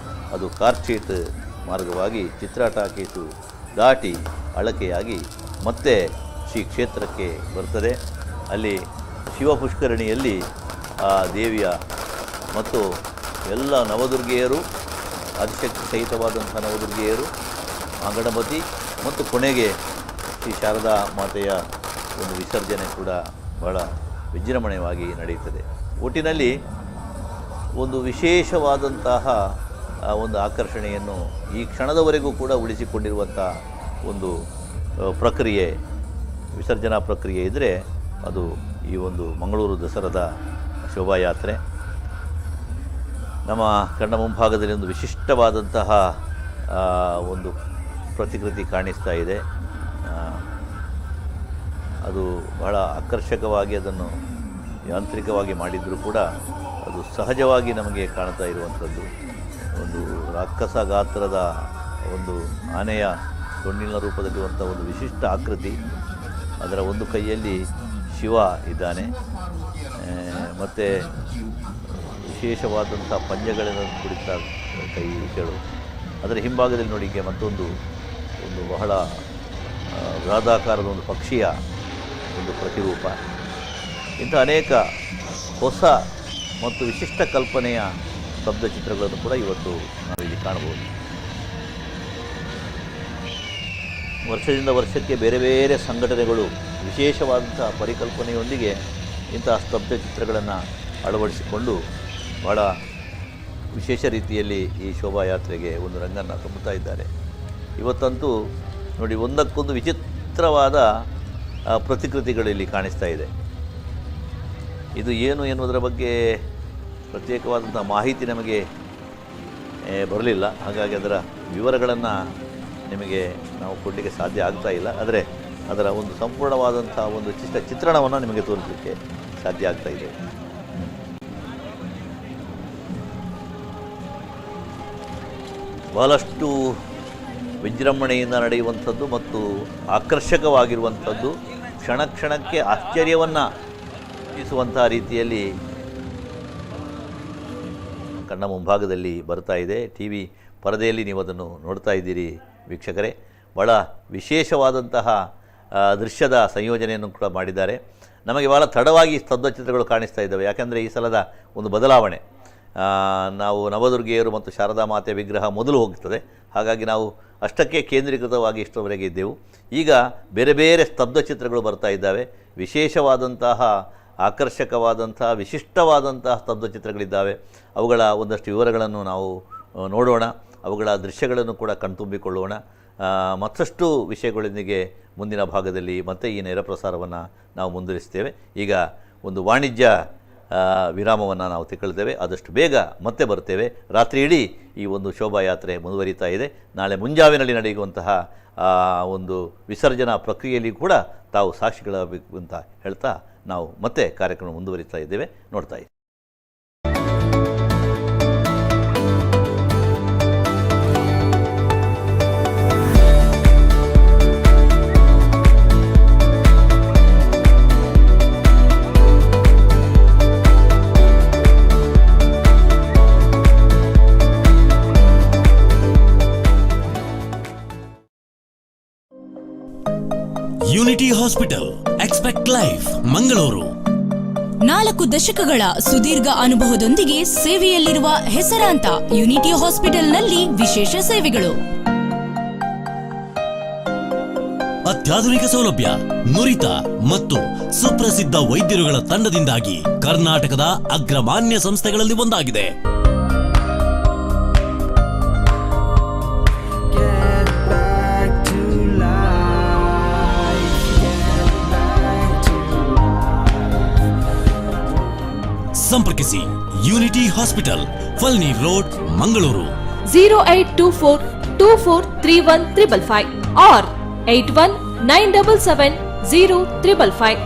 S19: ಅದು ಕಾರ್ಚೀಟ್ ಮಾರ್ಗವಾಗಿ ಚಿತ್ರಾ ಟಾಕೀಸು ದಾಟಿ ಅಳಕೆಯಾಗಿ ಮತ್ತೆ ಶ್ರೀ ಕ್ಷೇತ್ರಕ್ಕೆ ಬರ್ತದೆ. ಅಲ್ಲಿ ಶಿವಪುಷ್ಕರಣಿಯಲ್ಲಿ ಆ ದೇವಿಯ ಮತ್ತು ಎಲ್ಲ ನವದುರ್ಗೆಯರು, ಆದಿಶಕ್ತಿ ಸಹಿತವಾದಂಥ ನವದುರ್ಗೆಯರು, ಮಹಾಗಣಪತಿ ಮತ್ತು ಕೊನೆಗೆ ಶ್ರೀ ಶಾರದಾ ಮಾತೆಯ ಒಂದು ವಿಸರ್ಜನೆ ಕೂಡ ಬಹಳ ವಿಜೃಂಭಣೆಯಾಗಿ ನಡೆಯುತ್ತದೆ. ಒಟ್ಟಿನಲ್ಲಿ ಒಂದು ವಿಶೇಷವಾದಂತಹ ಒಂದು ಆಕರ್ಷಣೆಯನ್ನು ಈ ಕ್ಷಣದವರೆಗೂ ಕೂಡ ಉಳಿಸಿಕೊಂಡಿರುವಂಥ ಒಂದು ಪ್ರಕ್ರಿಯೆ, ವಿಸರ್ಜನಾ ಪ್ರಕ್ರಿಯೆ ಇದ್ದರೆ ಅದು ಈ ಒಂದು ಮಂಗಳೂರು ದಸರಾದ ಶೋಭಾಯಾತ್ರೆ. ನಮ್ಮ ಕಣ್ಣ ಮುಂಭಾಗದಲ್ಲಿ ಒಂದು ವಿಶಿಷ್ಟವಾದಂತಹ ಒಂದು ಪ್ರತಿಕೃತಿ ಕಾಣಿಸ್ತಾ ಇದೆ. ಅದು ಬಹಳ ಆಕರ್ಷಕವಾಗಿ ಅದನ್ನು ಯಾಂತ್ರಿಕವಾಗಿ ಮಾಡಿದರೂ ಕೂಡ ಅದು ಸಹಜವಾಗಿ ನಮಗೆ ಕಾಣ್ತಾ ಇರುವಂಥದ್ದು. ಒಂದು ರಾಕ್ಷಸ ಗಾತ್ರದ ಒಂದು ಆನೆಯ ಸೊಂಡಿಲಿನ ರೂಪದಲ್ಲಿರುವಂಥ ಒಂದು ವಿಶಿಷ್ಟ ಆಕೃತಿ. ಅದರ ಒಂದು ಕೈಯಲ್ಲಿ ಶಿವ ಇದ್ದಾನೆ, ಮತ್ತು ವಿಶೇಷವಾದಂಥ ಪಂಜೆಗಳನ್ನು ಕುಡಿತ ಕೈಗಳು. ಅದರ ಹಿಂಭಾಗದಲ್ಲಿ ನೋಡಿ ಮತ್ತೊಂದು ಒಂದು ಬಹಳ ಬೃಹದಾಕಾರದ ಒಂದು ಪಕ್ಷಿಯ ಒಂದು ಪ್ರತಿರೂಪ. ಇಂಥ ಅನೇಕ ಹೊಸ ಮತ್ತು ವಿಶಿಷ್ಟ ಕಲ್ಪನೆಯ ಸ್ತಬ್ಧ ಚಿತ್ರಗಳನ್ನು ಕೂಡ ಇವತ್ತು ನಾವಿಲ್ಲಿ ಕಾಣಬಹುದು. ವರ್ಷದಿಂದ ವರ್ಷಕ್ಕೆ ಬೇರೆ ಬೇರೆ ಸಂಘಟನೆಗಳು ವಿಶೇಷವಾದಂಥ ಪರಿಕಲ್ಪನೆಯೊಂದಿಗೆ ಇಂತಹ ಸ್ತಬ್ಧ ಚಿತ್ರಗಳನ್ನು ಅಳವಡಿಸಿಕೊಂಡು ಬಹಳ ವಿಶೇಷ ರೀತಿಯಲ್ಲಿ ಈ ಶೋಭಾಯಾತ್ರೆಗೆ ಒಂದು ರಂಗನ್ನು ತುಂಬುತ್ತಾ ಇದ್ದಾರೆ. ಇವತ್ತಂತೂ ನೋಡಿ ಒಂದಕ್ಕೊಂದು ವಿಚಿತ್ರವಾದ ಪ್ರತಿಕೃತಿಗಳಲ್ಲಿ ಕಾಣಿಸ್ತಾ ಇದೆ. ಇದು ಏನು ಎನ್ನುವುದರ ಬಗ್ಗೆ ಪ್ರತ್ಯೇಕವಾದಂಥ ಮಾಹಿತಿ ನಮಗೆ ಬರಲಿಲ್ಲ, ಹಾಗಾಗಿ ಅದರ ವಿವರಗಳನ್ನು ನಿಮಗೆ ನಾವು ಕೊಡಲಿಕ್ಕೆ ಸಾಧ್ಯ ಆಗ್ತಾ ಇಲ್ಲ. ಆದರೆ ಅದರ ಒಂದು ಸಂಪೂರ್ಣವಾದಂಥ ಒಂದು ಚಿತ್ರಣವನ್ನು ನಿಮಗೆ ತೋರಿಸಲಿಕ್ಕೆ ಸಾಧ್ಯ ಆಗ್ತಾ ಇದೆ. ಬಹಳಷ್ಟು ವಿಜೃಂಭಣೆಯಿಂದ ನಡೆಯುವಂಥದ್ದು ಮತ್ತು ಆಕರ್ಷಕವಾಗಿರುವಂಥದ್ದು, ಕ್ಷಣ ಕ್ಷಣಕ್ಕೆ ಆಶ್ಚರ್ಯವನ್ನು ಮೂಡಿಸುವಂಥ ರೀತಿಯಲ್ಲಿ ಕಣ್ಣ ಮುಂಭಾಗದಲ್ಲಿ ಬರ್ತಾ ಇದೆ. ಟಿ ವಿ ಪರದೆಯಲ್ಲಿ ನೀವು ಅದನ್ನು ನೋಡ್ತಾ ಇದ್ದೀರಿ ವೀಕ್ಷಕರೇ. ಭಾಳ ವಿಶೇಷವಾದಂತಹ ದೃಶ್ಯದ ಸಂಯೋಜನೆಯನ್ನು ಕೂಡ ಮಾಡಿದ್ದಾರೆ. ನಮಗೆ ಭಾಳ ತಡವಾಗಿ ಸ್ತಬ್ಧಚಿತ್ರಗಳು ಕಾಣಿಸ್ತಾ ಇದ್ದಾವೆ, ಯಾಕೆಂದರೆ ಈ ಸಲದ ಒಂದು ಬದಲಾವಣೆ, ನಾವು ನವದುರ್ಗೆಯರು ಮತ್ತು ಶಾರದಾ ಮಾತೆಯ ವಿಗ್ರಹ ಮೊದಲು ಹೋಗ್ತದೆ, ಹಾಗಾಗಿ ನಾವು ಅಷ್ಟಕ್ಕೆ ಕೇಂದ್ರೀಕೃತವಾಗಿ ಇಷ್ಟರವರೆಗೆ ಇದ್ದೆವು. ಈಗ ಬೇರೆ ಬೇರೆ ಸ್ತಬ್ಧಚಿತ್ರಗಳು ಬರ್ತಾ ಇದ್ದಾವೆ. ವಿಶೇಷವಾದಂತಹ ಆಕರ್ಷಕವಾದಂತಹ ವಿಶಿಷ್ಟವಾದಂತಹ ಸ್ತಬ್ಧಚಿತ್ರಗಳಿದ್ದಾವೆ. ಅವುಗಳ ಒಂದಷ್ಟು ವಿವರಗಳನ್ನು ನಾವು ನೋಡೋಣ, ಅವುಗಳ ದೃಶ್ಯಗಳನ್ನು ಕೂಡ ಕಣ್ತುಂಬಿಕೊಳ್ಳೋಣ. ಮತ್ತಷ್ಟು ವಿಷಯಗಳೊಂದಿಗೆ ಮುಂದಿನ ಭಾಗದಲ್ಲಿ ಮತ್ತೆ ಈ ನೇರ ಪ್ರಸಾರವನ್ನು ನಾವು ಮುಂದುವರಿಸ್ತೇವೆ. ಈಗ ಒಂದು ವಾಣಿಜ್ಯ ವಿರಾಮವನ್ನು ನಾವು ತೆಗೆದುಕೊಳ್ತೇವೆ. ಆದಷ್ಟು ಬೇಗ ಮತ್ತೆ ಬರ್ತೇವೆ. ರಾತ್ರಿ ಇಡೀ ಈ ಒಂದು ಶೋಭಾಯಾತ್ರೆ ಮುಂದುವರಿತಾ ಇದೆ. ನಾಳೆ ಮುಂಜಾವಿನಲ್ಲಿ ನಡೆಯುವಂತಹ ಒಂದು ವಿಸರ್ಜನಾ ಪ್ರಕ್ರಿಯೆಯಲ್ಲಿ ಕೂಡ ತಾವು ಸಾಕ್ಷಿಗಳಾಗಬೇಕು ಅಂತ ಹೇಳ್ತಾ ನಾವು ಮತ್ತೆ ಕಾರ್ಯಕ್ರಮ ಮುಂದುವರಿತಾ ಇದ್ದೇವೆ. ನೋಡ್ತಾ ಇರಿ.
S3: Unity hospital, expect life, Mangaluru.
S21: 4 ದಶಕಗಳ ಸುದೀರ್ಘ ಅನುಭವದೊಂದಿಗೆ ಸೇವೆಯಲ್ಲಿರುವ ಹೆಸರಾಂತ ಯುನಿಟಿ ಹಾಸ್ಪಿಟಲ್ನಲ್ಲಿ ವಿಶೇಷ ಸೇವೆಗಳು.
S3: ಅತ್ಯಾಧುನಿಕ ಸೌಲಭ್ಯ, ನುರಿತ ಮತ್ತು ಸುಪ್ರಸಿದ್ಧ ವೈದ್ಯರುಗಳ ತಂಡದಿಂದಾಗಿ ಕರ್ನಾಟಕದ ಅಗ್ರಮಾನ್ಯ ಸಂಸ್ಥೆಗಳಲ್ಲಿ ಒಂದಾಗಿದೆ. ಸಂಪರ್ಕಿಸಿ unity hospital, Palani road, Mangaluru.
S10: 0824 2431555 or 819770 555.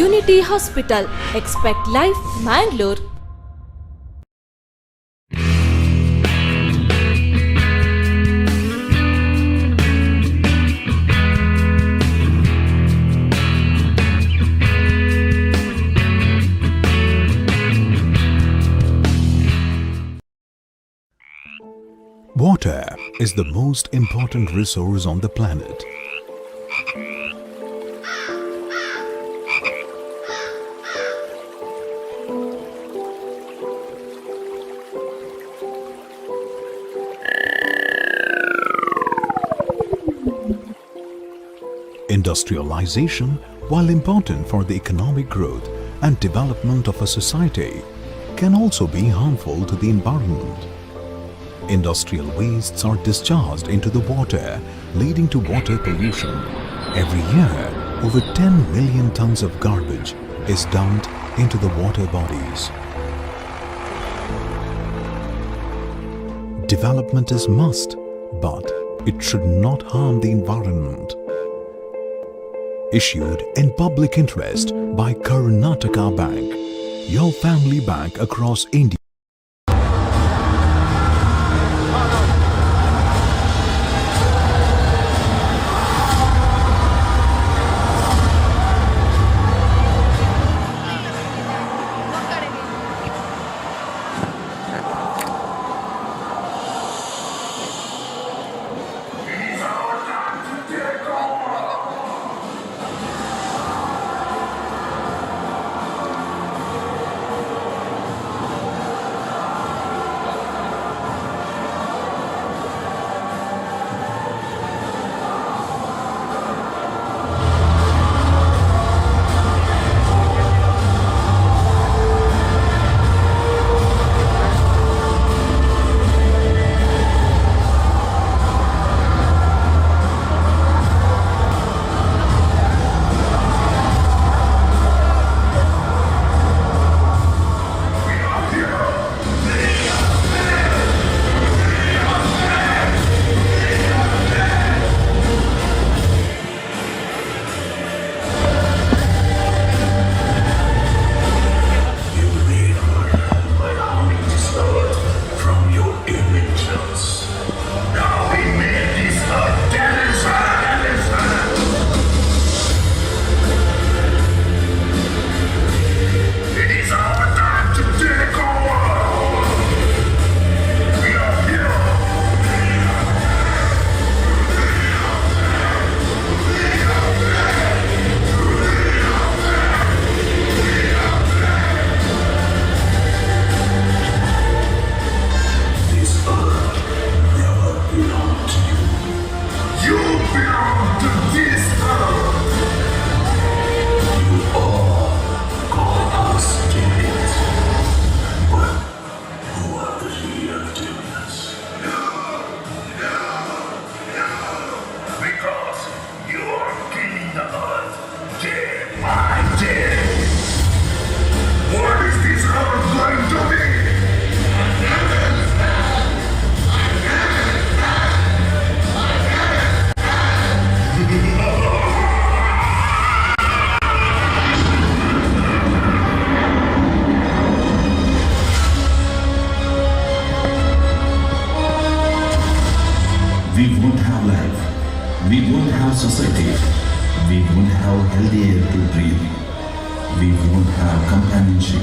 S10: Unity hospital, expect life, Mangalore.
S22: Water is the most important resource on the planet. Industrialization, while important for the economic growth and development of a society, can also be harmful to the environment. Industrial wastes are discharged into the water, leading to water pollution. Every year, over 10 million tons of garbage is dumped into the water bodies. Development is must, but it should not harm the environment. Issued in public interest by Karnataka Bank, your family bank across India.
S2: We won't have society. We won't have healthy air to breathe. We won't have companionship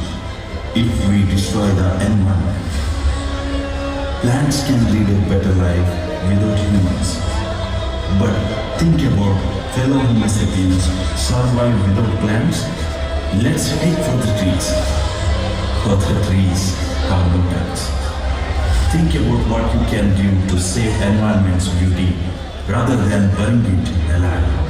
S2: if we destroy the environment. Plants can lead a better life without humans. But think about fellow Homo sapiens survive without plants. Let's speak for the trees. For the trees have no guns. Think about what you can do to save environment's beauty rather than burying it alive.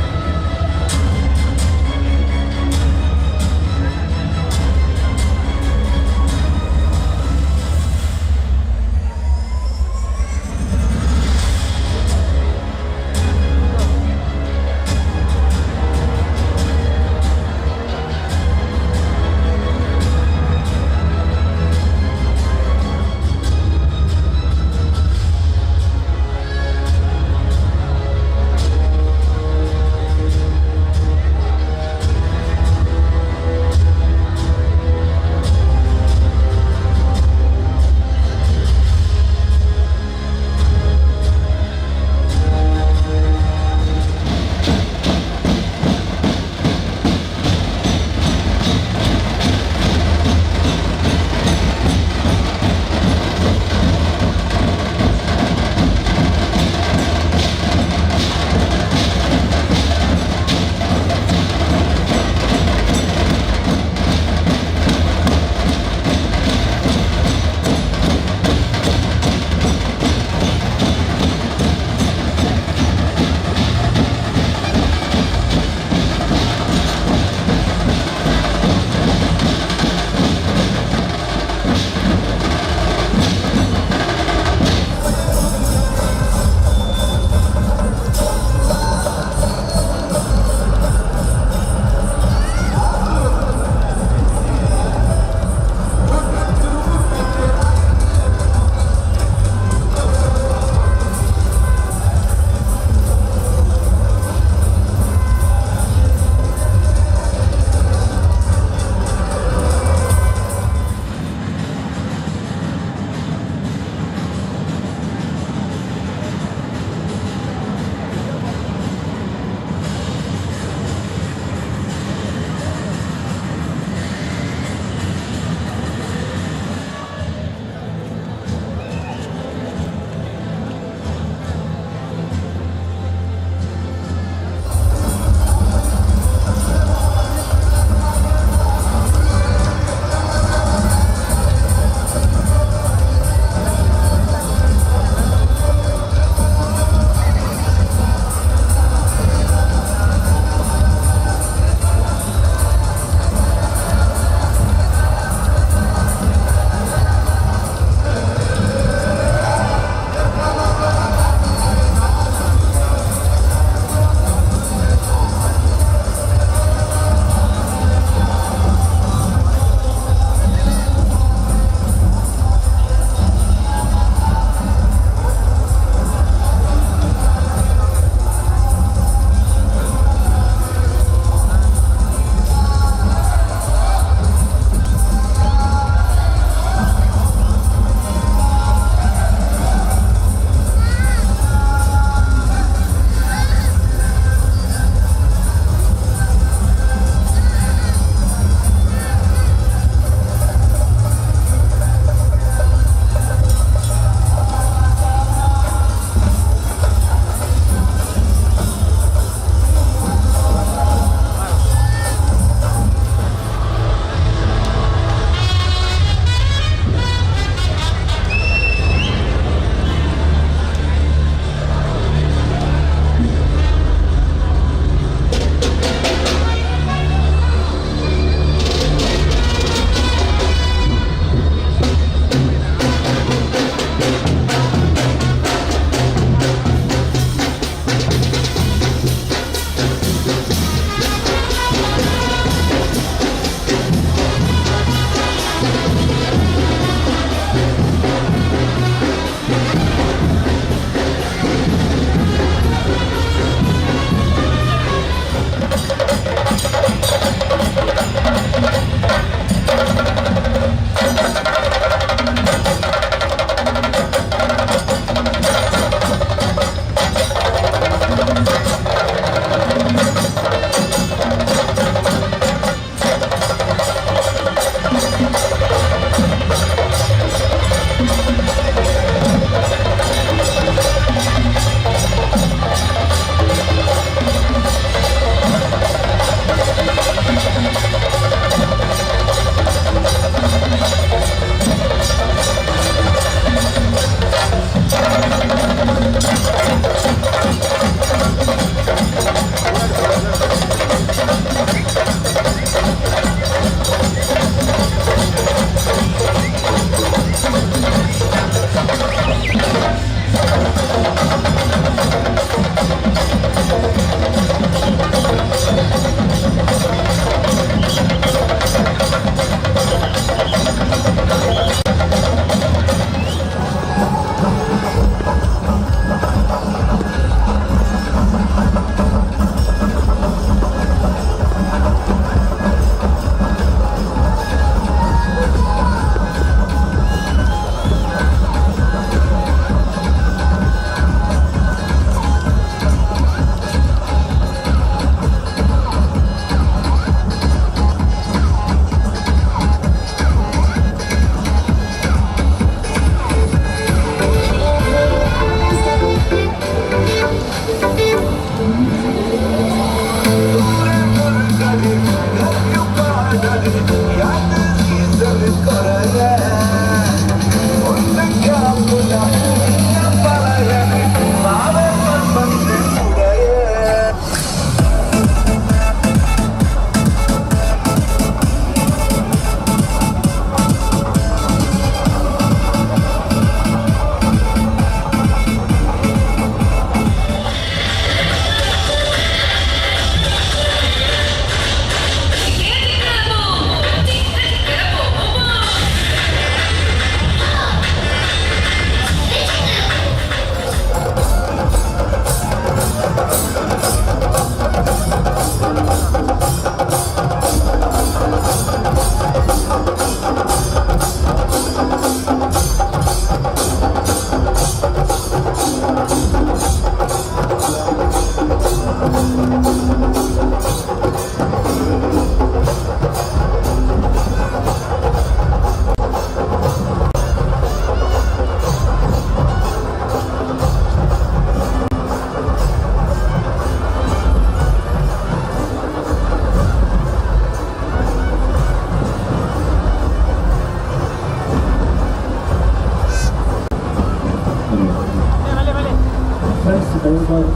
S4: ದೈವಮಾರ್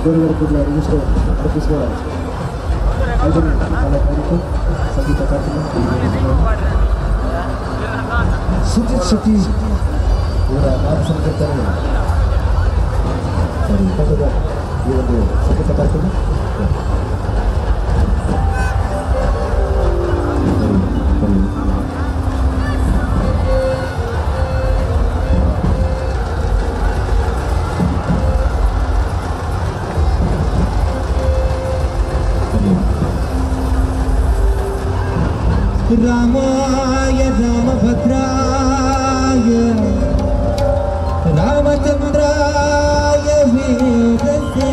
S4: ದೇವರ Kudla register ಅರ್ಪಿಸುವ ಐದನೇ ಕಲಾ ಕಾರ್ಯಕ್ರಮ, ಸಂಗೀತ ಕಾರ್ಯಕ್ರಮ. ಸುಜಿತ್ ಶೆಟ್ಟಿ ಇವರ ನಾಮ ಸಂಕೀರ್ತನೆ ಸರಿ ತಂಡದ ಈ ಒಂದು ಸಂಗೀತ ಕಾರ್ಯಕ್ರಮ.
S7: ರಾಮಾಯ ರಾಮಭದ್ರಾಯ ರಾಮಚಂದ್ರಾಯ ವೇದಸೇ.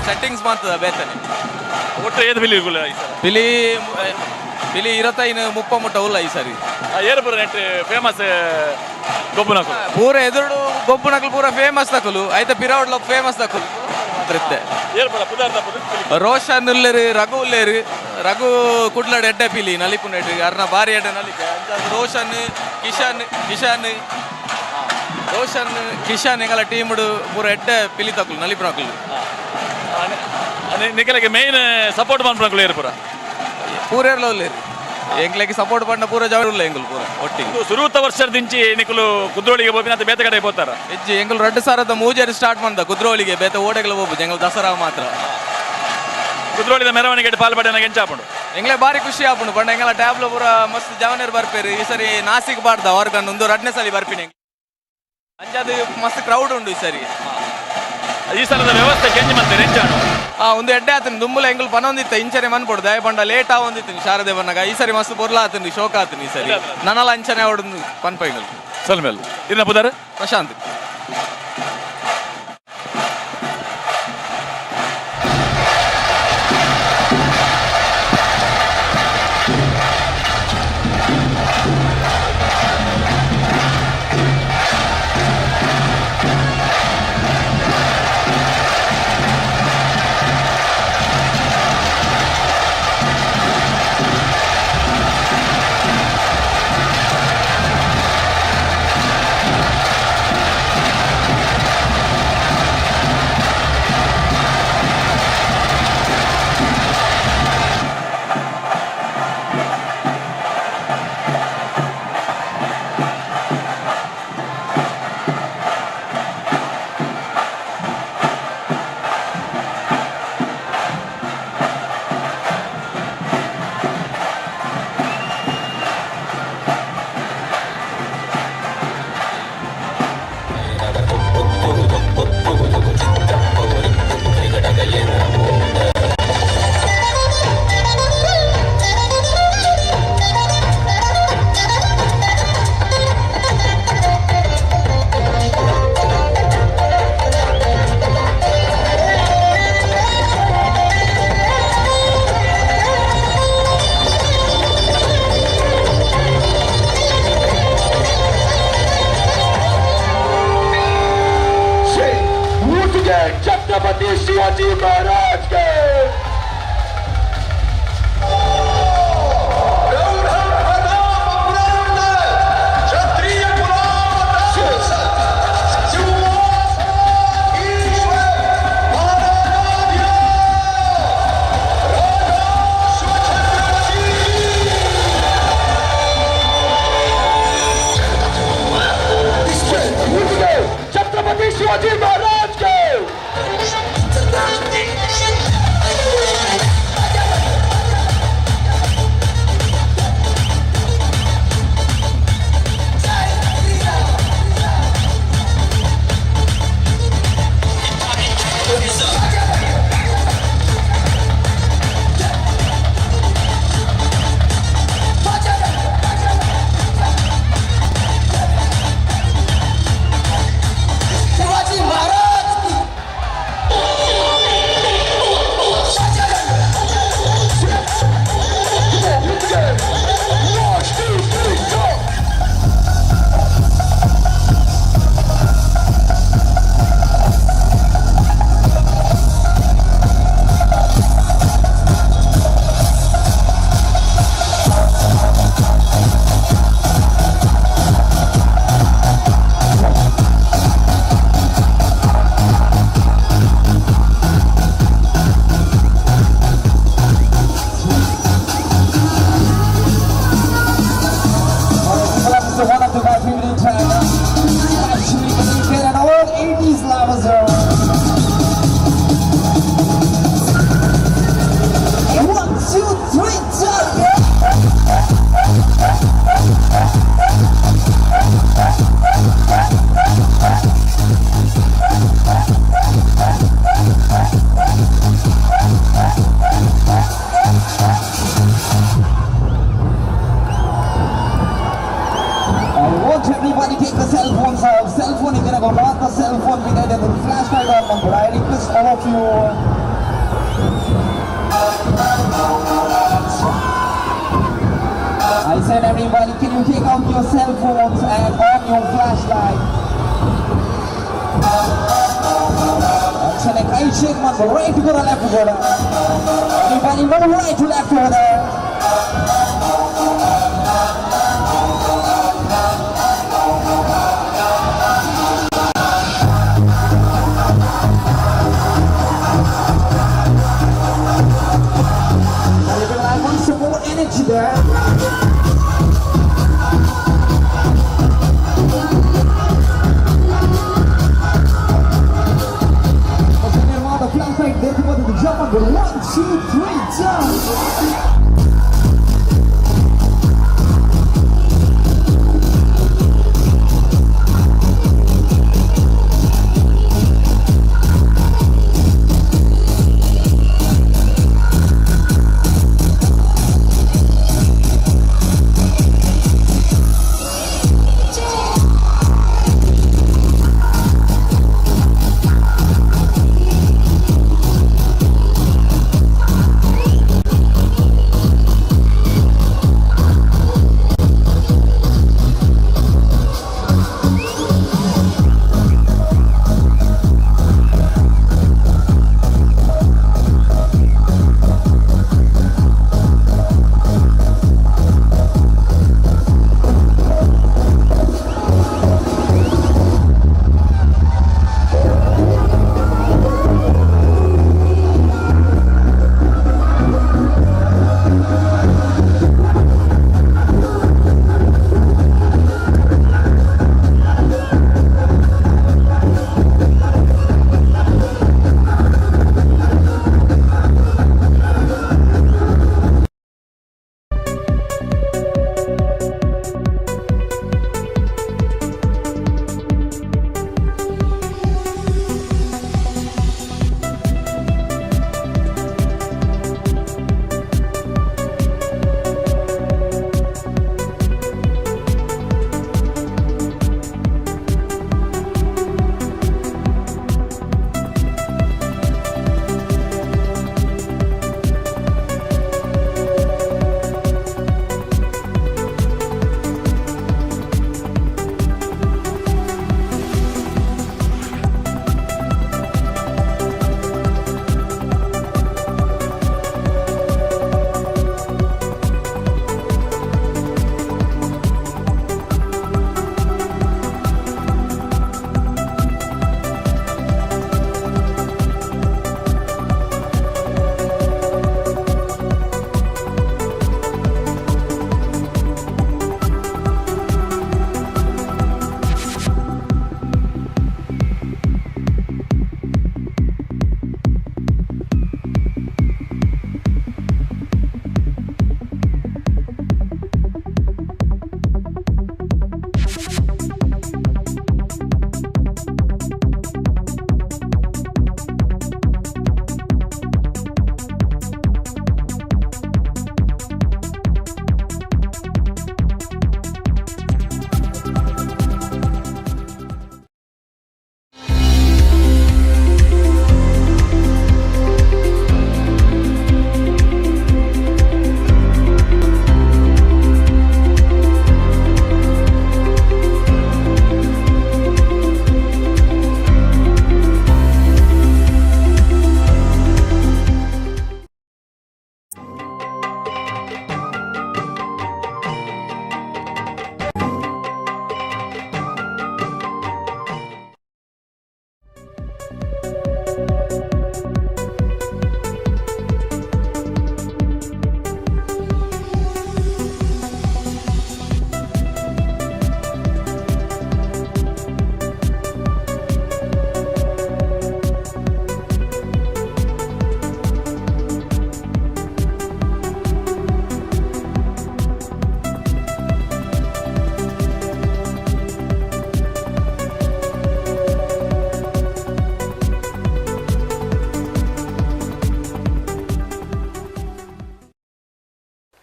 S6: ಸೆಟ್ಟಿಂಗ್ಸ್ ಮಾತದ ಬೇತನೆ.
S27: ಒಟ್ಟು ಏದು ಪಿಲಿ ಉಲ್ಲ?
S6: ಪಿಲಿ ಪಿಲಿ 25 30 ಮುಟ್ಟ ಉಲ್ಲ ಈ ಸರಿ.
S27: ಏರು ಪೂರ ನೆಟ್ ಫೇಮಸ್ ಗೊಬ್ಬುನಕುಲು?
S6: ಪೂರ ಎದುರುಡು ಗೊಬ್ಬುನಕುಲು ಪೂರ ಫೇಮಸ್ ತಕುಲು, ಐತ ಪಿರಾವುಡ್ಲ ಫೇಮಸ್ ತಕುಲು ಮಾತ್ರ ಇತ್ತೆ.
S27: ಏರು ಪೂರ ಪುದಾರ್ ತಪ್ಪುದು?
S6: ರೋಷನ್ ಉಲ್ಲೇರು, ರಘು ಉಲ್ಲೇರು. ರಘು ಕುಡ್ಲಡ್ ಎಡ್ಡೆ ಪಿಲಿ ನಲಿಪು ನೆಟ್, ಅರ್ನ ಬಾರಿ ಎಡ್ಡೆ ನಲಿಪೆ. ಅಂಚಾದ್ ರೋಷನ್ ಕಿಶನ್ ಕಿಶನ್ ರೋಷನ್ ಕಿಶನ್ ಎಂಗಲ ಟೀಮ್ಡು ಪೂರ ಎಡ್ಡೆ ಪಿಲಿ ತಕುಲು ನಲಿಪುನಕುಲು.
S27: ನಿಕಲೆಗೆ ಮೇನ್ ಸಪೋರ್ಟ್ ಮನ್ಪುನಕುಲು ಏರು ಪೂರ?
S6: ಪೂರೇರ್ಲ ಉಲ್ಲೇರು ಎಂಗ್ಲೆಗೆ ಸಪೋರ್ಟ್ ಪಂಡ ಪೂರ ಜವರ್ ಉಲ್ಲ ಎಂಗುಲು ಪೂರ ಒಟ್ಟಿಗೆ.
S27: ಸುರೂತ ವರ್ಷದಿಂಚಿ ನಿಕುಲು ಕುದ್ರೋಳಿಗೆ ಪೋಪಿನ ಅತ್ತ ಬೇತೆ ಕಡೆ ಪೋತಾರ?
S6: ಹೆಜ್ಜೆ ಎಂಗುಲು 2003 ಸ್ಟಾರ್ಟ್ ಮಂದ ಕುದ್ರೋಳಿಗೆ, ಬೇತೆ ಓಡೆಗಳ ಹೋಗ್ಬೋದು ಎಂಗುಲು ದಸರಾ ಮಾತ್ರ.
S27: ಕುದ್ರೋಳಿದ ಮೆರವಣಿಗೆ ಪಾಲ್ಪಡೆನ ಎಂಚಾಪುಂಡು?
S6: ಎಂಗ್ಲೆ ಬಾರಿ ಖುಷಿ ಆಪುಂಡು ಪಂಡ ಎಂಗಲ ಟ್ಯಾಬ್ಲ ಪೂರ ಮಸ್ತ್ ಜವನೇರು ಬರ್ಪೇರು. ಈ ಸರಿ ನಾಸಿಕ್ ಬಾಡ್ದ ಆರ್ಗನ್ ಒಂದು 2ನೇ ಸಲ ಬರ್ಪಿನ, ಅಂಚಾದ ಮಸ್ತ್ ಕ್ರೌಡ್ ಉಂಡು ಈ ಸರಿ.
S27: ಈ ಸಲದ ವ್ಯವಸ್ಥೆ ಚೇಂಜ್ ಮಂತೆ ಎಂಚಾಣು?
S6: ಒಂದು ಎಡ್ಡೆ ಆತನ ದುಂಬುಲ ಎಂಗುಲು ಪನೊಂದಿತ್ತ ಇಂಚನೆ ಮನ್ಪೊಡು ದಯ ಪಂಡ ಲೇಟ್ ಆವೊಂದಿತ್ತು ಶಾರದೆ ಬನ್ನಗ. ಈ ಸರಿ ಮಸ್ತ್ ಬೊರ್ಲ ಆತನು ಶೋಕ ಆತನು ಈ ಸರಿ ನನಲ ಅಂಚನೆ ಅವಡು ಪನ್ಪ ಎಂಗುಲು.
S27: ಸಲ್ಮೇಲ್ ಇನ್ನ ಪುದಾರ್?
S6: ಪ್ರಶಾಂತ್.
S7: Chhatrapati Shivaji Maharaj के छत्रपति शिवाजी महाराज के।
S9: Shivaji Maharaj की।
S4: One of the my favorite track. Actually, and all 80s lovers are. 1, 2, 3, jump! I want everybody take the cell phones out. Cell phone is gonna go not the cell phone with the flashlight on. But I request all of you. Said everybody, can you take out your cell phones and on your flashlight? Select I shake one right to go to left to go. Everybody move right to left over there. I want some more energy there. The flashlight, they put the jump on the 1, 2, 3, jump.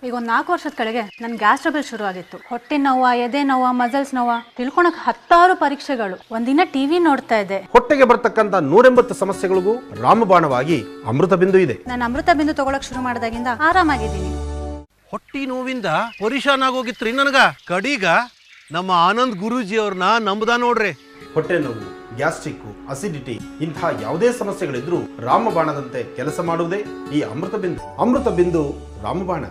S5: ಈಗ ಒಂದು 4 ವರ್ಷದ ಕೆಳಗೆ ನನ್ನ gas trouble ಶುರು ಆಗಿತ್ತು. ಹೊಟ್ಟೆ ನೋವು, ಎದೆ ನೋವು, ಮಸಲ್ಸ್ ನೋವು, ತಿಳ್ಕೊಳಕ್ 10 ಪರೀಕ್ಷೆಗಳು. ಒಂದಿನ ಟಿವಿ ನೋಡ್ತಾ ಇದ್ದೆ.
S15: ಹೊಟ್ಟೆಗೆ ಬರ್ತಕ್ಕಂಥ 180 ಸಮಸ್ಯೆಗಳಿಗೂ ರಾಮಬಾಣವಾಗಿ ಅಮೃತ ಬಿಂದು ಇದೆ.
S5: ನಾನು ಅಮೃತ ಬಿಂದು ತಗೊಳಕ್ ಶುರು ಮಾಡಿದಾಗಿಂದ ಆರಾಮಾಗಿದ್ದೀನಿ.
S12: ಹೊಟ್ಟಿ ನೋವಿಂದ ಪರಿಶಾನ್ ಆಗೋಗಿತ್ರಿ ನನಗ. ಕಡೀಗ ನಮ್ಮ ಆನಂದ್ ಗುರೂಜಿ ಅವ್ರನ್ನ ನಂಬುದ ನೋಡ್ರಿ.
S15: ಹೊಟ್ಟೆ ನೋವು, ಗ್ಯಾಸ್ಟ್ರಿಕ್ಕು, ಅಸಿಡಿಟಿ ಇಂತಹ ಯಾವುದೇ ಸಮಸ್ಯೆಗಳಿದ್ರೂ ರಾಮಬಾಣದಂತೆ ಕೆಲಸ ಮಾಡುವುದೇ ಈ ಅಮೃತ ಬಿಂದು. ಅಮೃತ ಬಿಂದು ರಾಮಬಾಣ.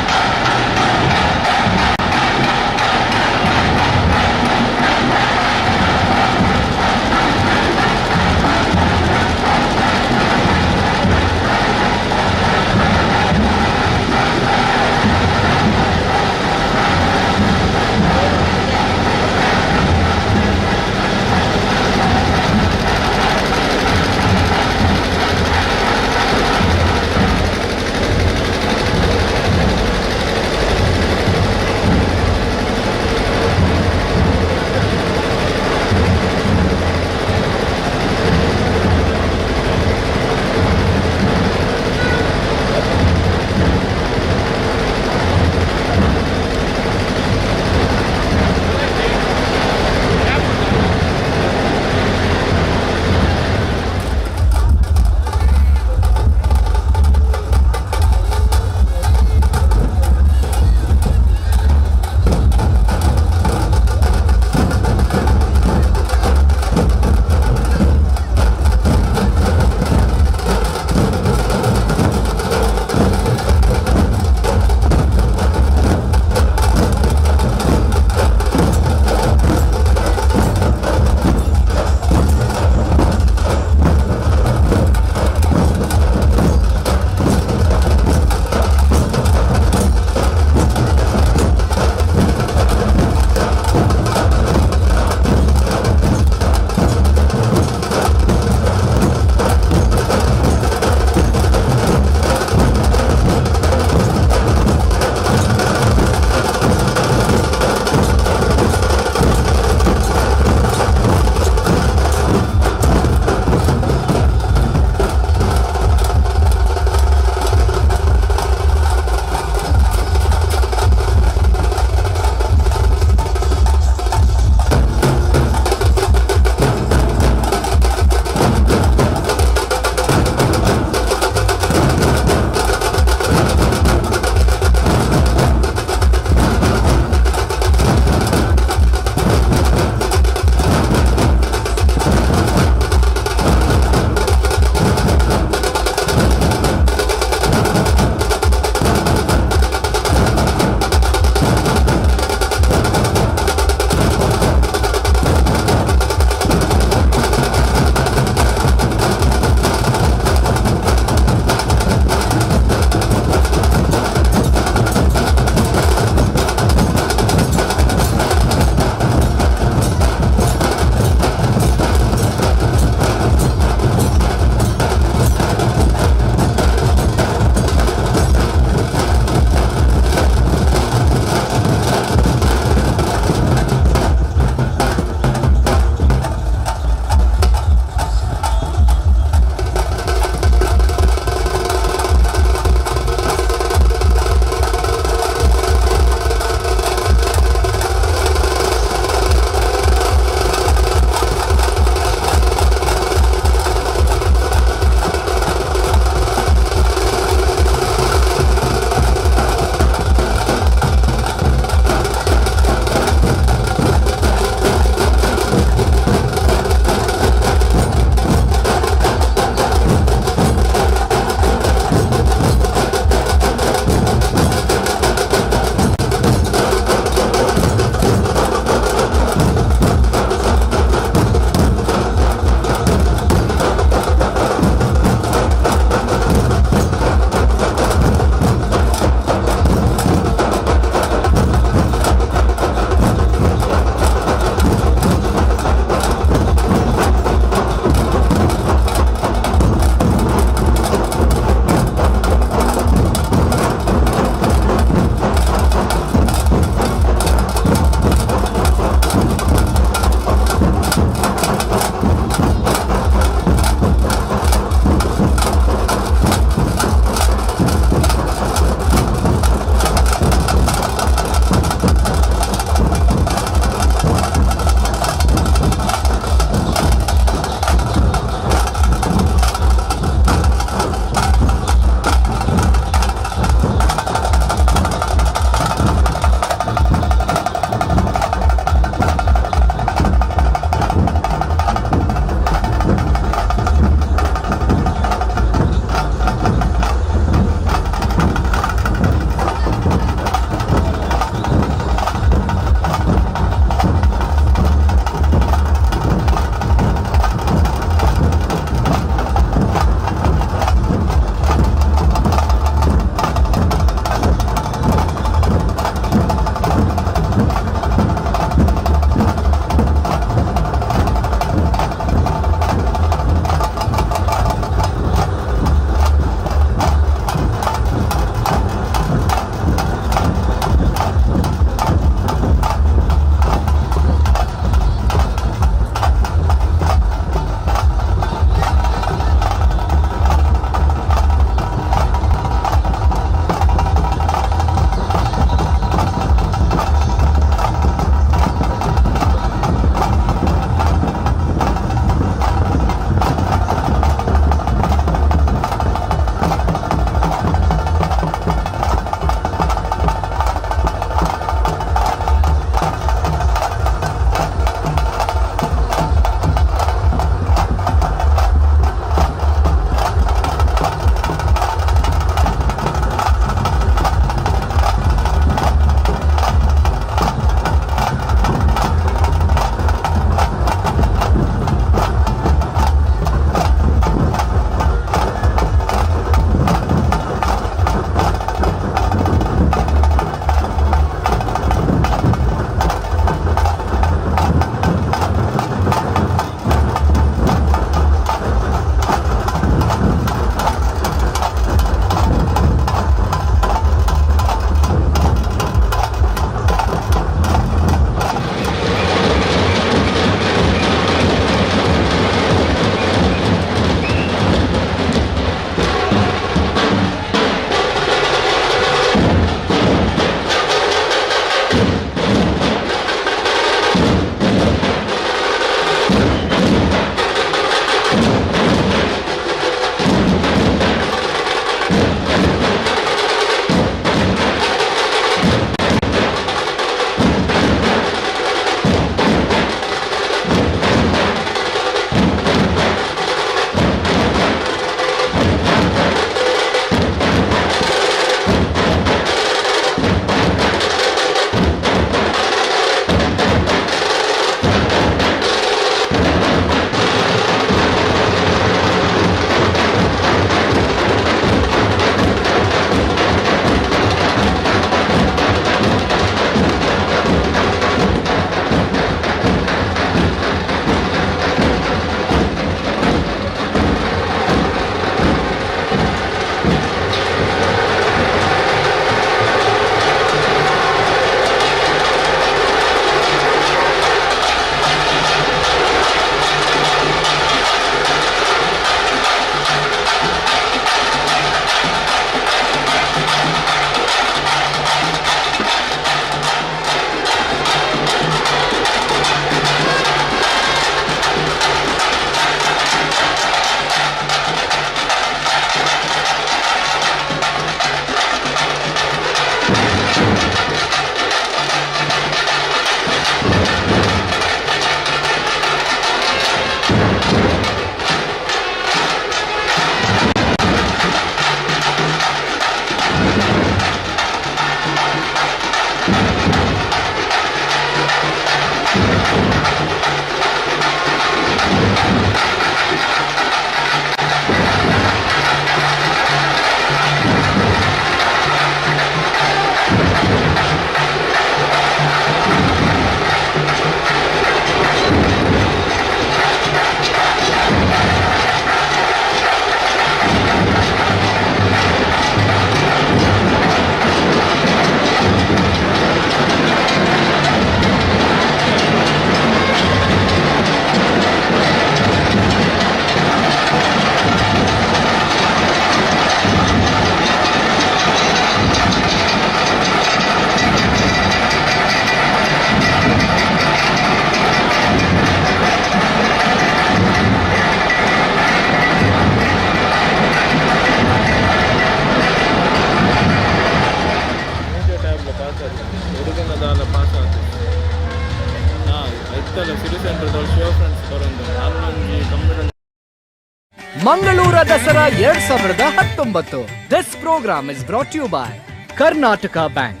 S14: ಮಂಗಳೂರ Dasara 2019. This program is brought you by Karnataka Bank.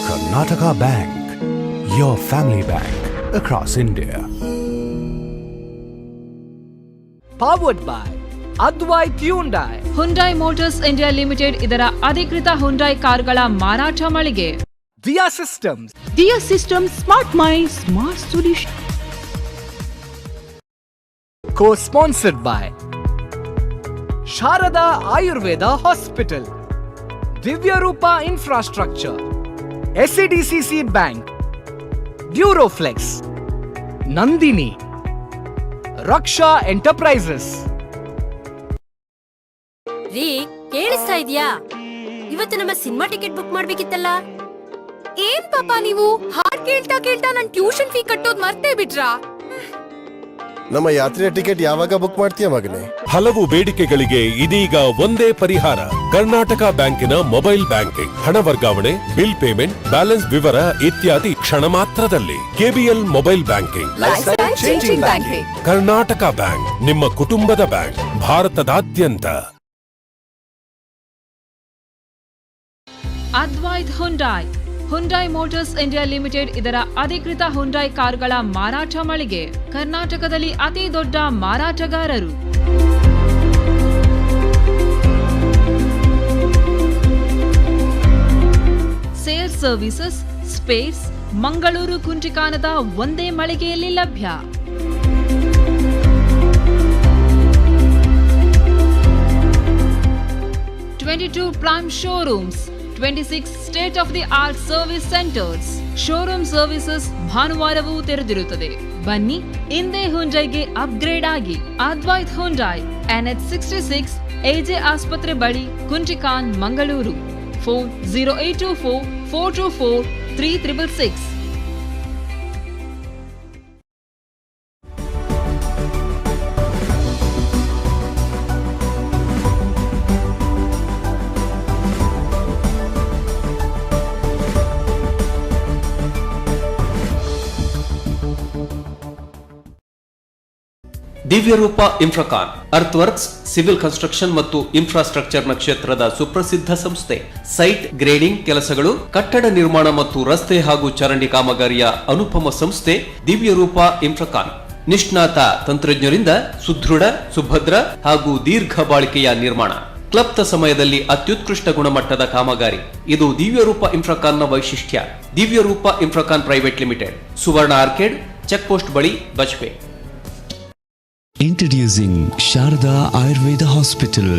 S16: Karnataka Bank, your family bank across India.
S14: Powered by Advait Hyundai.
S11: Hyundai Motors India Limited ಇದರ ಅಧಿಕೃತ ಹುಂಡೈ ಕಾರುಗಳ ಮಾರಾಟ ಮಳಿಗೆ.
S14: Diya Systems.
S17: Diya System, smart mind, smart solution.
S14: Co-sponsored by Sharada Ayurveda Hospital, Divyarupa Infrastructure, SADCC Bank, Duroflex, Nandini, Raksha Enterprises.
S23: ರೀ, ಕೇಳಿಸ್ತಾ ಇದ್ಯಾ? ಇವತ್ತು ನಮ್ಮ ಸಿನಿಮಾ ಟಿಕೆಟ್ ಬುಕ್ ಮಾಡ್ಬೇಕಿತ್ತಲ್ಲ.
S10: ಏನ್ ಪಾಪ ನೀವು, ಹಾಡ್ ಕೇಳ್ತಾ ಕೇಳ್ತಾ ನನ್ ಟ್ಯೂಷನ್ ಫೀ ಕಟ್ಟೋದ್ ಮರ್ತೇ ಬಿಟ್ರಾ?
S20: ನಮ್ಮ ಯಾತ್ರೆಯ ಟಿಕೆಟ್ ಯಾವಾಗ ಬುಕ್ ಮಾಡ್ತೀಯ ಮಗನೇ?
S24: ಹಲವು ಬೇಡಿಕೆಗಳಿಗೆ ಇದೀಗ ಒಂದೇ ಪರಿಹಾರ, ಕರ್ನಾಟಕ ಬ್ಯಾಂಕಿನ ಮೊಬೈಲ್ ಬ್ಯಾಂಕಿಂಗ್. ಹಣ ವರ್ಗಾವಣೆ, ಬಿಲ್ ಪೇಮೆಂಟ್, ಬ್ಯಾಲೆನ್ಸ್ ವಿವರ ಇತ್ಯಾದಿ ಕ್ಷಣ ಮಾತ್ರದಲ್ಲಿ. KBL mobile banking.
S10: Lifestyle changing banking.
S24: Karnataka bank, ನಿಮ್ಮ ಕುಟುಂಬದ ಬ್ಯಾಂಕ್, ಭಾರತದಾದ್ಯಂತ.
S11: Advait Hyundai, Hyundai motors India limited ಇದರ ಅಧಿಕೃತ ಹುಂಡೈ ಕಾರುಗಳ ಮಾರಾಟ ಮಳಿಗೆ. ಕರ್ನಾಟಕದಲ್ಲಿ ಅತಿ ದೊಡ್ಡ ಮಾರಾಟಗಾರರು. ಸೇಲ್ಸ್, ಸರ್ವಿಸಸ್, ಸ್ಪೇರ್ಸ್ ಮಂಗಳೂರು ಕುಂಟಿಕಾನದ ಒಂದೇ ಮಳಿಗೆಯಲ್ಲಿ ಲಭ್ಯ. 22 prime showrooms, 26 state of the art service centers, showroom services ಭಾನುವಾರವೂ ತೆರೆದಿರುತ್ತದೆ. ಬನ್ನಿ, ಇಂದೇ ಹುಂಡೈಗೆ ಅಪ್ಗ್ರೇಡ್ ಆಗಿ. ಅದ್ವೈತ್ ಹುಂಡೈ, ಎನ್ಎಚ್ 66, ಎಜೆ ಆಸ್ಪತ್ರೆ ಬಳಿ, ಕುಂಟಿಕಾನ್, Mangaluru. Phone 0824 424 3666.
S25: Divyarupa Infracon earth works, civil construction ಮತ್ತು ಇನ್ಫ್ರಾಸ್ಟ್ರಕ್ಚರ್ನ ಕ್ಷೇತ್ರದ ಸುಪ್ರಸಿದ್ಧ ಸಂಸ್ಥೆ. ಸೈಟ್ ಗ್ರೇಡಿಂಗ್ ಕೆಲಸಗಳು, ಕಟ್ಟಡ ನಿರ್ಮಾಣ ಮತ್ತು ರಸ್ತೆ ಹಾಗೂ ಚರಂಡಿ ಕಾಮಗಾರಿಯ ಅನುಪಮ ಸಂಸ್ಥೆ ದಿವ್ಯರೂಪ ಇನ್ಫ್ರಾಕಾನ್. ನಿಷ್ಣಾತ ತಂತ್ರಜ್ಞರಿಂದ ಸುದೃಢ, ಸುಭದ್ರ ಹಾಗೂ ದೀರ್ಘ ಬಾಳಿಕೆಯ ನಿರ್ಮಾಣ, ಕ್ಲಪ್ತ ಸಮಯದಲ್ಲಿ ಅತ್ಯುತ್ಕೃಷ್ಟ ಗುಣಮಟ್ಟದ ಕಾಮಗಾರಿ, ಇದು ದಿವ್ಯರೂಪ ಇನ್ಫ್ರಾಕಾನ್ನ ವೈಶಿಷ್ಟ್ಯ. ದಿವ್ಯರೂಪ ಇನ್ಫ್ರಾಕಾನ್ ಪ್ರೈವೇಟ್ ಲಿಮಿಟೆಡ್, ಸುವರ್ಣ ಆರ್ಕೇಡ್, ಚೆಕ್ ಪೋಸ್ಟ್ ಬಳಿ, Bajpe.
S26: Introducing Sharada Ayurveda Hospital,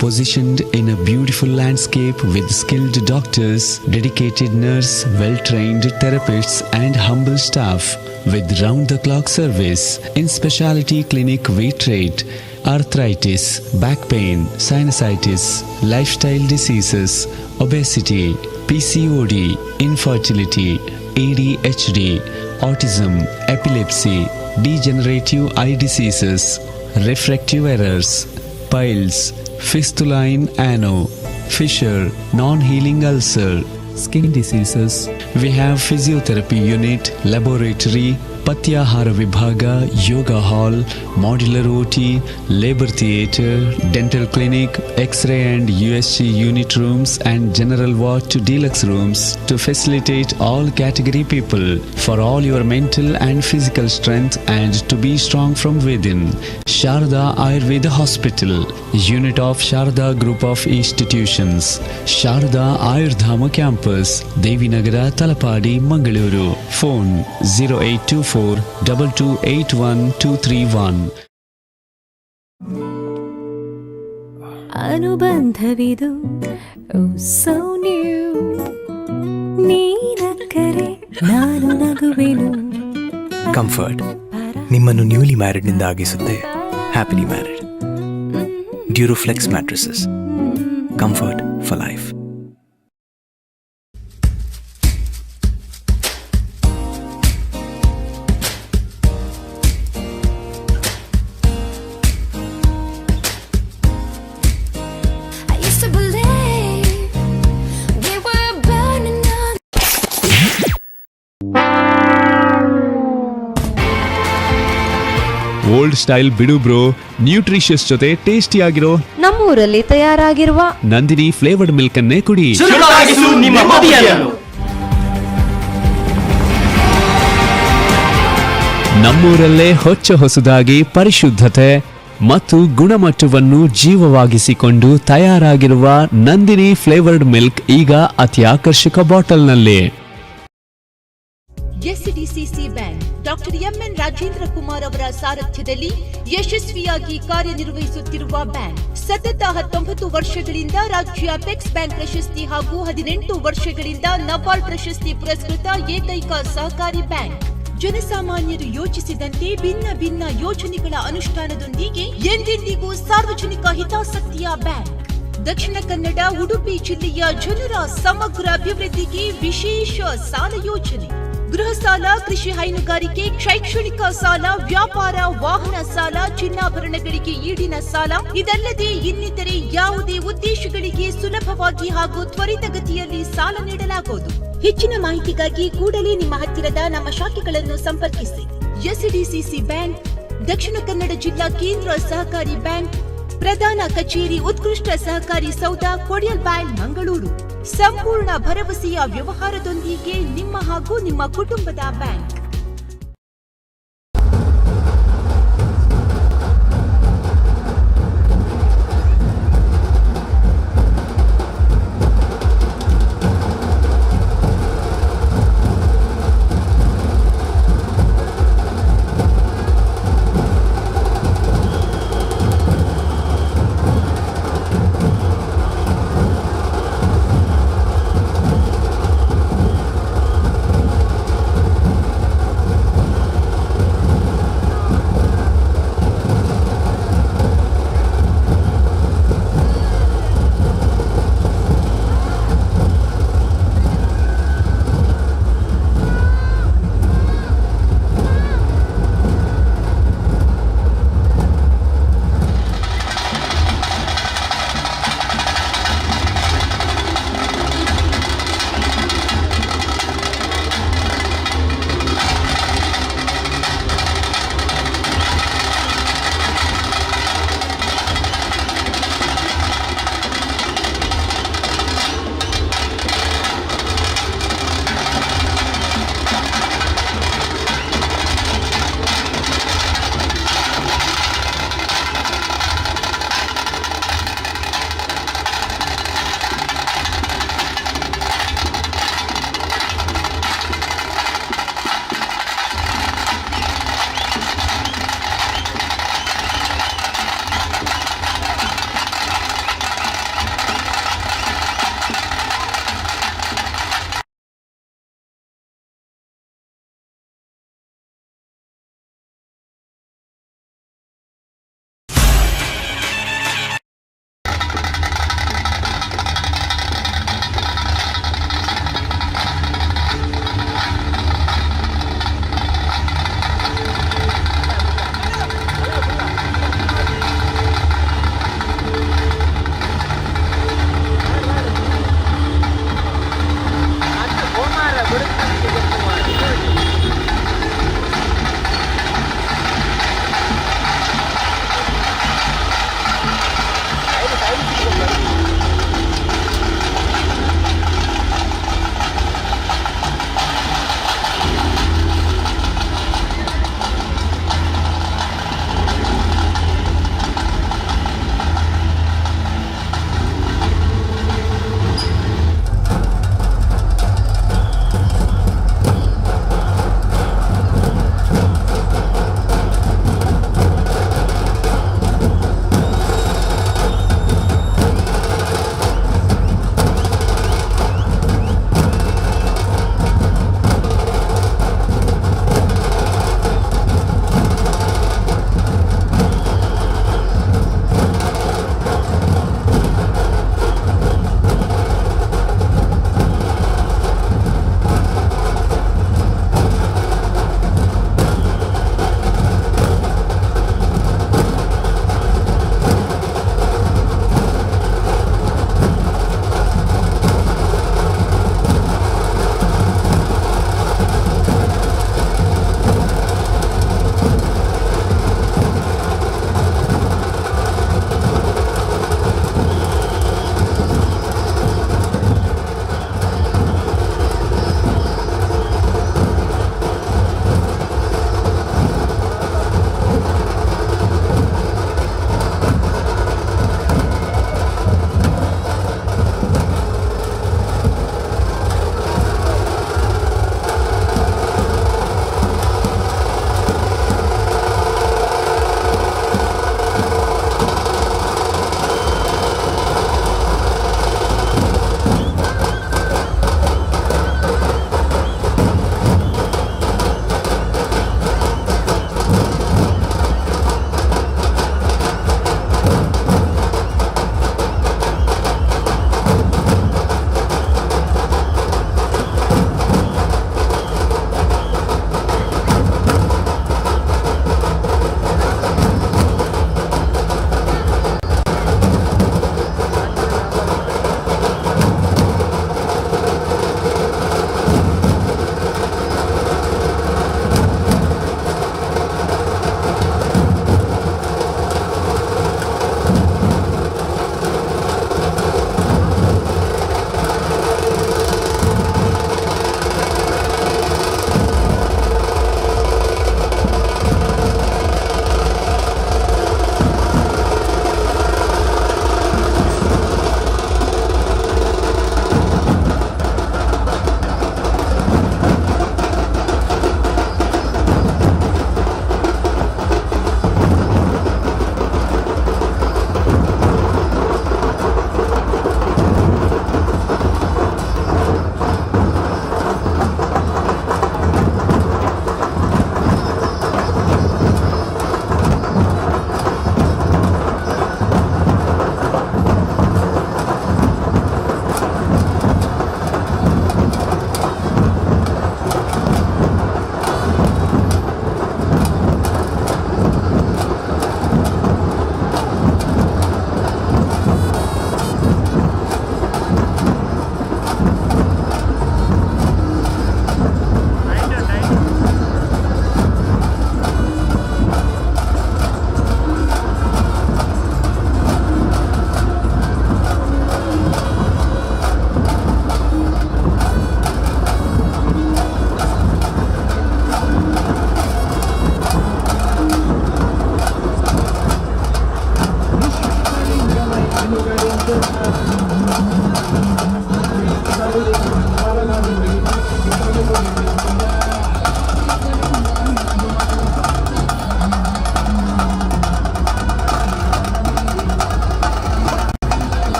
S26: positioned in a beautiful landscape with skilled doctors, dedicated nurse, well-trained therapists and humble staff with round-the-clock service. In specialty clinic we treat arthritis, back pain, sinusitis, lifestyle diseases, obesity, PCOD, infertility, ADHD, autism, epilepsy, degenerative eye diseases, refractive errors, piles, fistula in ano, fissure, non-healing ulcer, skin diseases. We have physiotherapy unit, laboratory, Patyahara Vibhaga, Yoga Hall, Modular OT, Labor Theatre, Dental Clinic, X-ray and USG unit rooms and general ward to deluxe rooms to facilitate all category people for all your mental and physical strength and to be strong from within. Sharada Ayurveda Hospital, unit of Sharada Group of Institutions, Sharada Ayurdhama Campus, Devinagara, Talapadi, Mangaluru. Phone 0824 228 1231.
S28: ಅನುಬಂಧವಿದು so new. ನೀನಕ್ಕರೆ ನಾನು ನಗುವೆನು.
S8: Comfort ನಿಮ್ಮನ್ನು newly ಮ್ಯಾರಿಡ್ನಿಂದ ಆಗಿಸುತ್ತೆ happily married. Duroflex mattresses, comfort for life.
S28: I used to believe we were burning up.
S26: Old style ಬಿಡು bro, nutritious ಜೊತೆ tasty ಆಗಿರೋ
S28: ನಮ್ಮೂರಲ್ಲಿ ತಯಾರಾಗಿರುವ
S26: Nandini flavoured milk ಅನ್ನೇ ಕುಡಿ.
S9: ಚುರುಕಾಗಿಸು ನಿಮ್ಮ ಮದಿಯನ್ನು.
S26: ನಮ್ಮೂರಲ್ಲೇ ಹೊಚ್ಚ ಹೊಸದಾಗಿ ಪರಿಶುದ್ಧತೆ ಮತ್ತು ಗುಣಮಟ್ಟವನ್ನು ಜೀವವಾಗಿಸಿಕೊಂಡು ತಯಾರಾಗಿರುವ ನಂದಿನಿ ಫ್ಲೇವರ್ಡ್ ಮಿಲ್ಕ್ ಈಗ ಅತಿ ಆಕರ್ಷಕ ಬಾಟಲ್ನಲ್ಲಿ.
S1: SDCC bank doctor MN Rajendra Kumar ಅವರ ಸಾರಥ್ಯದಲ್ಲಿ ಯಶಸ್ವಿಯಾಗಿ ಕಾರ್ಯನಿರ್ವಹಿಸುತ್ತಿರುವ ಬ್ಯಾಂಕ್ ಸತತ 19 ವರ್ಷಗಳಿಂದ ರಾಜ್ಯ ಅಪೆಕ್ಸ್ ಬ್ಯಾಂಕ್ ಪ್ರಶಸ್ತಿ ಹಾಗೂ 18 ವರ್ಷಗಳಿಂದ ನಬಾರ್ಡ್ ಪ್ರಶಸ್ತಿ ಪುರಸ್ಕೃತ ಏಕೈಕ ಸಹಕಾರಿ ಬ್ಯಾಂಕ್. ಜನಸಾಮಾನ್ಯರು ಯೋಚಿಸಿದಂತೆ ಭಿನ್ನ ಭಿನ್ನ ಯೋಜನೆಗಳ ಅನುಷ್ಠಾನದೊಂದಿಗೆ ಎಂದೆಂದಿಗೂ ಸಾರ್ವಜನಿಕ ಹಿತಾಸಕ್ತಿಯ ಬ್ಯಾಂಕ್. ದಕ್ಷಿಣ ಕನ್ನಡ, ಉಡುಪಿ ಜಿಲ್ಲೆಯ ಜನರ ಸಮಗ್ರ ಅಭಿವೃದ್ಧಿಗೆ ವಿಶೇಷ ಸಾಲ ಯೋಜನೆ, ಗೃಹ ಸಾಲ, ಕೃಷಿ, ಹೈನುಗಾರಿಕೆ, ಶೈಕ್ಷಣಿಕ ಸಾಲ, ವ್ಯಾಪಾರ, ವಾಹನ ಸಾಲ, ಚಿನ್ನಾಭರಣಗಳಿಗೆ ಈಡಿನ ಸಾಲ, ಇದಲ್ಲದೆ ಇನ್ನಿತರೆ ಯಾವುದೇ ಉದ್ದೇಶಗಳಿಗೆ ಸುಲಭವಾಗಿ ಹಾಗೂ ತ್ವರಿತಗತಿಯಲ್ಲಿ ಸಾಲ ನೀಡಲಾಗುವುದು. ಹೆಚ್ಚಿನ ಮಾಹಿತಿಗಾಗಿ ಕೂಡಲೇ ನಿಮ್ಮ ಹತ್ತಿರದ ನಮ್ಮ ಶಾಖೆಗಳನ್ನು ಸಂಪರ್ಕಿಸಿ. ಎಸ್ಡಿಸಿಸಿ ಬ್ಯಾಂಕ್, ದಕ್ಷಿಣ ಕನ್ನಡ ಜಿಲ್ಲಾ ಕೇಂದ್ರ ಸಹಕಾರಿ ಬ್ಯಾಂಕ್, ಪ್ರಧಾನ ಕಚೇರಿ ಉತ್ಕೃಷ್ಟ ಸಹಕಾರಿ ಸೌಧ, ಕೊಡಿಯಲ್ಬೈಲ್, ಮಂಗಳೂರು. ಸಂಪೂರ್ಣ ಭರವಸೆಯ ವ್ಯವಹಾರದೊಂದಿಗೆ ನಿಮ್ಮ ಹಾಗೂ ನಿಮ್ಮ ಕುಟುಂಬದ ಬ್ಯಾಂಕ್.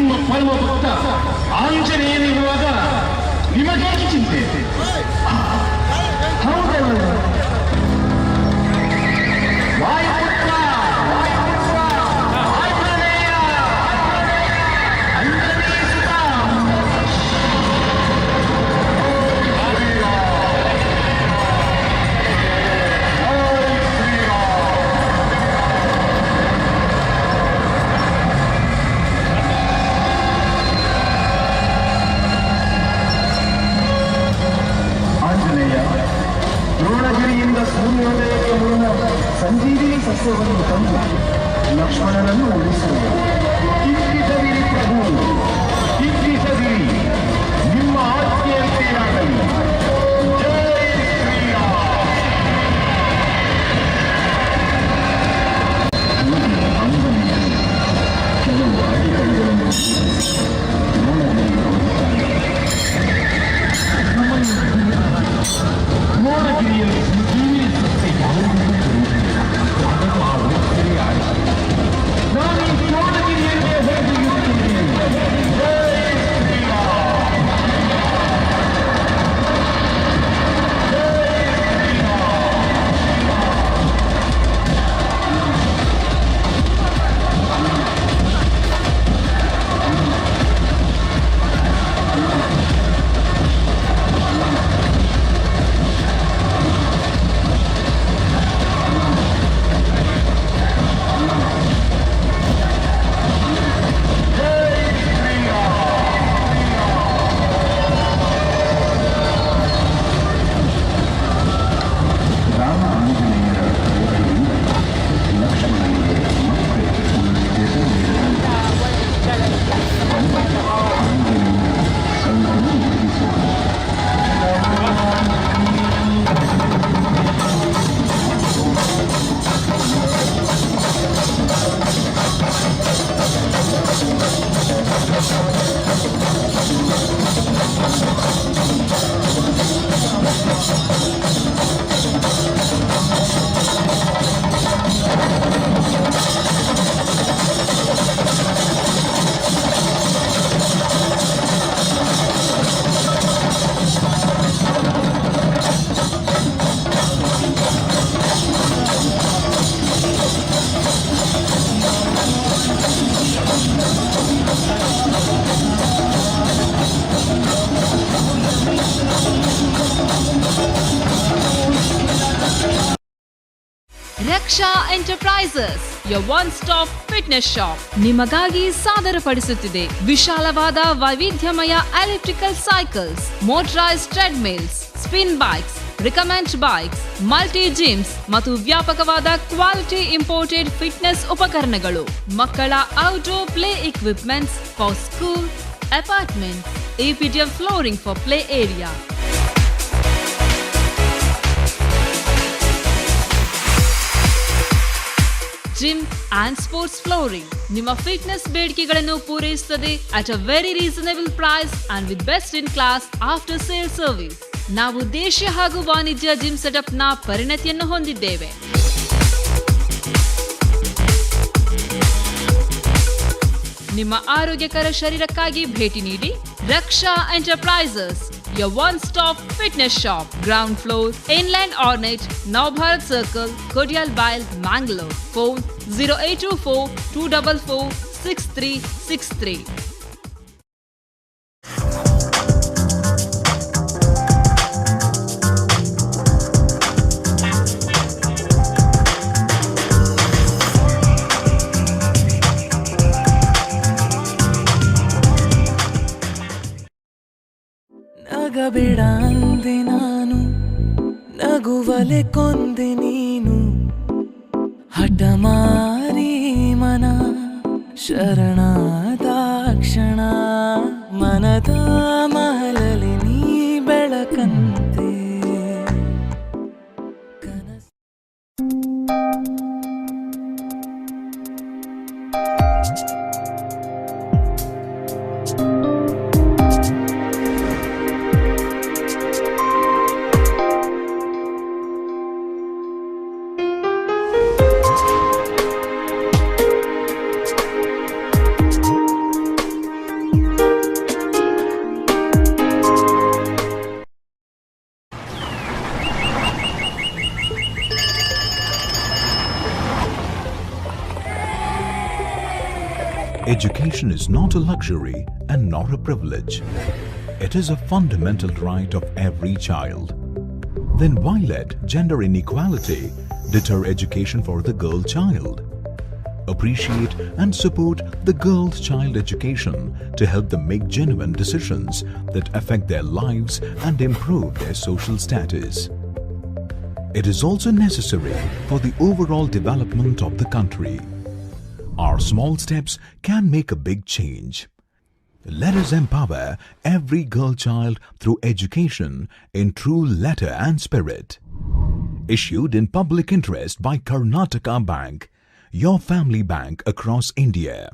S7: ನಿಮ್ಮ ಪರಮ ಭಕ್ತ ಆಂಜನೇಯನಿರುವಾಗ ನಿಮಗೇಕೆ ಚಿಂತೆ? ಹೌದಲ್ಲ? ವಾಯುಪುತ್ರ, ವಾಯುಪುತ್ರ, ಆಂಜನೇಯ, ಅಂಜನೇಯ ಸುತ. ಆಂಜನೇಯ, ದ್ರೋಣಗಿರಿಯಿಂದ ಸೂರ್ಯೋದಯಕ್ಕೆ ಮುನ್ನ ಸಂಜೀವಿನಿ ಸಸ್ಯವನ್ನು ತಂದು ಲಕ್ಷ್ಮಣನನ್ನು ಉಳಿಸುವ. ಚಿಂತಿಸದಿರಿ ಪ್ರಭು, ಚಿಂತಿಸದಿರಿ. ನಿಮ್ಮ ಆಜ್ಞೆಯಂತೆ ಆಗಲಿ. ಜೈ ಶ್ರೀರಾಮ್. ಕೆಲವು ಅಡಿಕಲ್ಲುಗಳನ್ನು ದ್ರೋಣಗಿರಿಗೆ ಹೋಗುತ್ತಾನೆ. ದ್ರೋಣಗಿರಿಯಲ್ಲಿ ಸಂಜೀವಿನಿ ಸಸ್ಯ ಯಾವುದೂ ದೊರೆಯುವುದಿಲ್ಲ. ಅದನ್ನು ಆ ವೃದ್ಧರೇ ಆಡಿಸಿ ನಾನು ಈ ದ್ರೋಣಗಿರಿಯನ್ನೇ ಹೊರತೆಗೆಯುತ್ತೇನೆ. ಜೈ ಶ್ರೀರಾಮ್. ಜೈ ಶ್ರೀರಾಮ್. ರಾಮ ಆಂಜನೇಯರ ಕೃಪೆಯಿಂದ ಲಕ್ಷ್ಮಣನಿಗೆ ಮತ್ತೆ ಪುನಶ್ಚೇತನ ನೀಡಲಾಯಿತು. ಆಂಜನೇಯ ಕಣ್ಣನ್ನು ಮುಗಿಸುವನು.
S11: Raksha Enterprises, your one stop fitness shop, ನಿಮಗಾಗಿ ಸಾದರಪಡಿಸುತ್ತಿದೆ ವಿಶಾಲವಾದ ವೈವಿಧ್ಯಮಯ elliptical cycles, motorised treadmills, spin bikes, recumbent bikes, multi gyms ಮತ್ತು ವ್ಯಾಪಕವಾದ ಕ್ವಾಲಿಟಿ ಇಂಪೋರ್ಟೆಡ್ ಫಿಟ್ನೆಸ್ ಉಪಕರಣಗಳು. ಮಕ್ಕಳ outdoor play equipments for school, apartment, EPDM flooring for play area, gym and sports flooring. ನಿಮ್ಮ fitness ಬೇಡಿಕೆಗಳನ್ನು ಪೂರೈಸುತ್ತದೆ at a very reasonable price and with best in class after sale service. ನಾವು ದೇಶೀಯ ಹಾಗೂ ವಾಣಿಜ್ಯ gym ಸೆಟಪ್ನ ಪರಿಣತಿಯನ್ನು ಹೊಂದಿದ್ದೇವೆ. ನಿಮ್ಮ ಆರೋಗ್ಯಕರ ಶರೀರಕ್ಕಾಗಿ ಭೇಟಿ ನೀಡಿ Raksha Enterprises, your one stop fitness shop, ground floor, Inland Ornate, Navbharat Circle, Kodialbail, Mangalore. Phone 0824 244 6363.
S2: ನಗಬೇಡ ಅಂದೆ ನಾನು, ನಗುವಲೆ ಕೊಂದೆ ನೀನು. ಹಠಮಾರಿ ಮನ ಶರಣಾದ ಕ್ಷಣ, ಮನದ ಮಹಲಲಿ ನೀ ಬೆಳಕಂತೆ.
S16: Education is not a luxury and not a privilege. It is a fundamental right of every child. Then why let gender inequality deter education for the girl child? Appreciate and support the girl child education to help them make genuine decisions that affect their lives and improve their social status. It is also necessary for the overall development of the country. Our small steps can make a big change. Let us empower every girl child through education in true letter and spirit. Issued in public interest by Karnataka Bank, your family bank across India.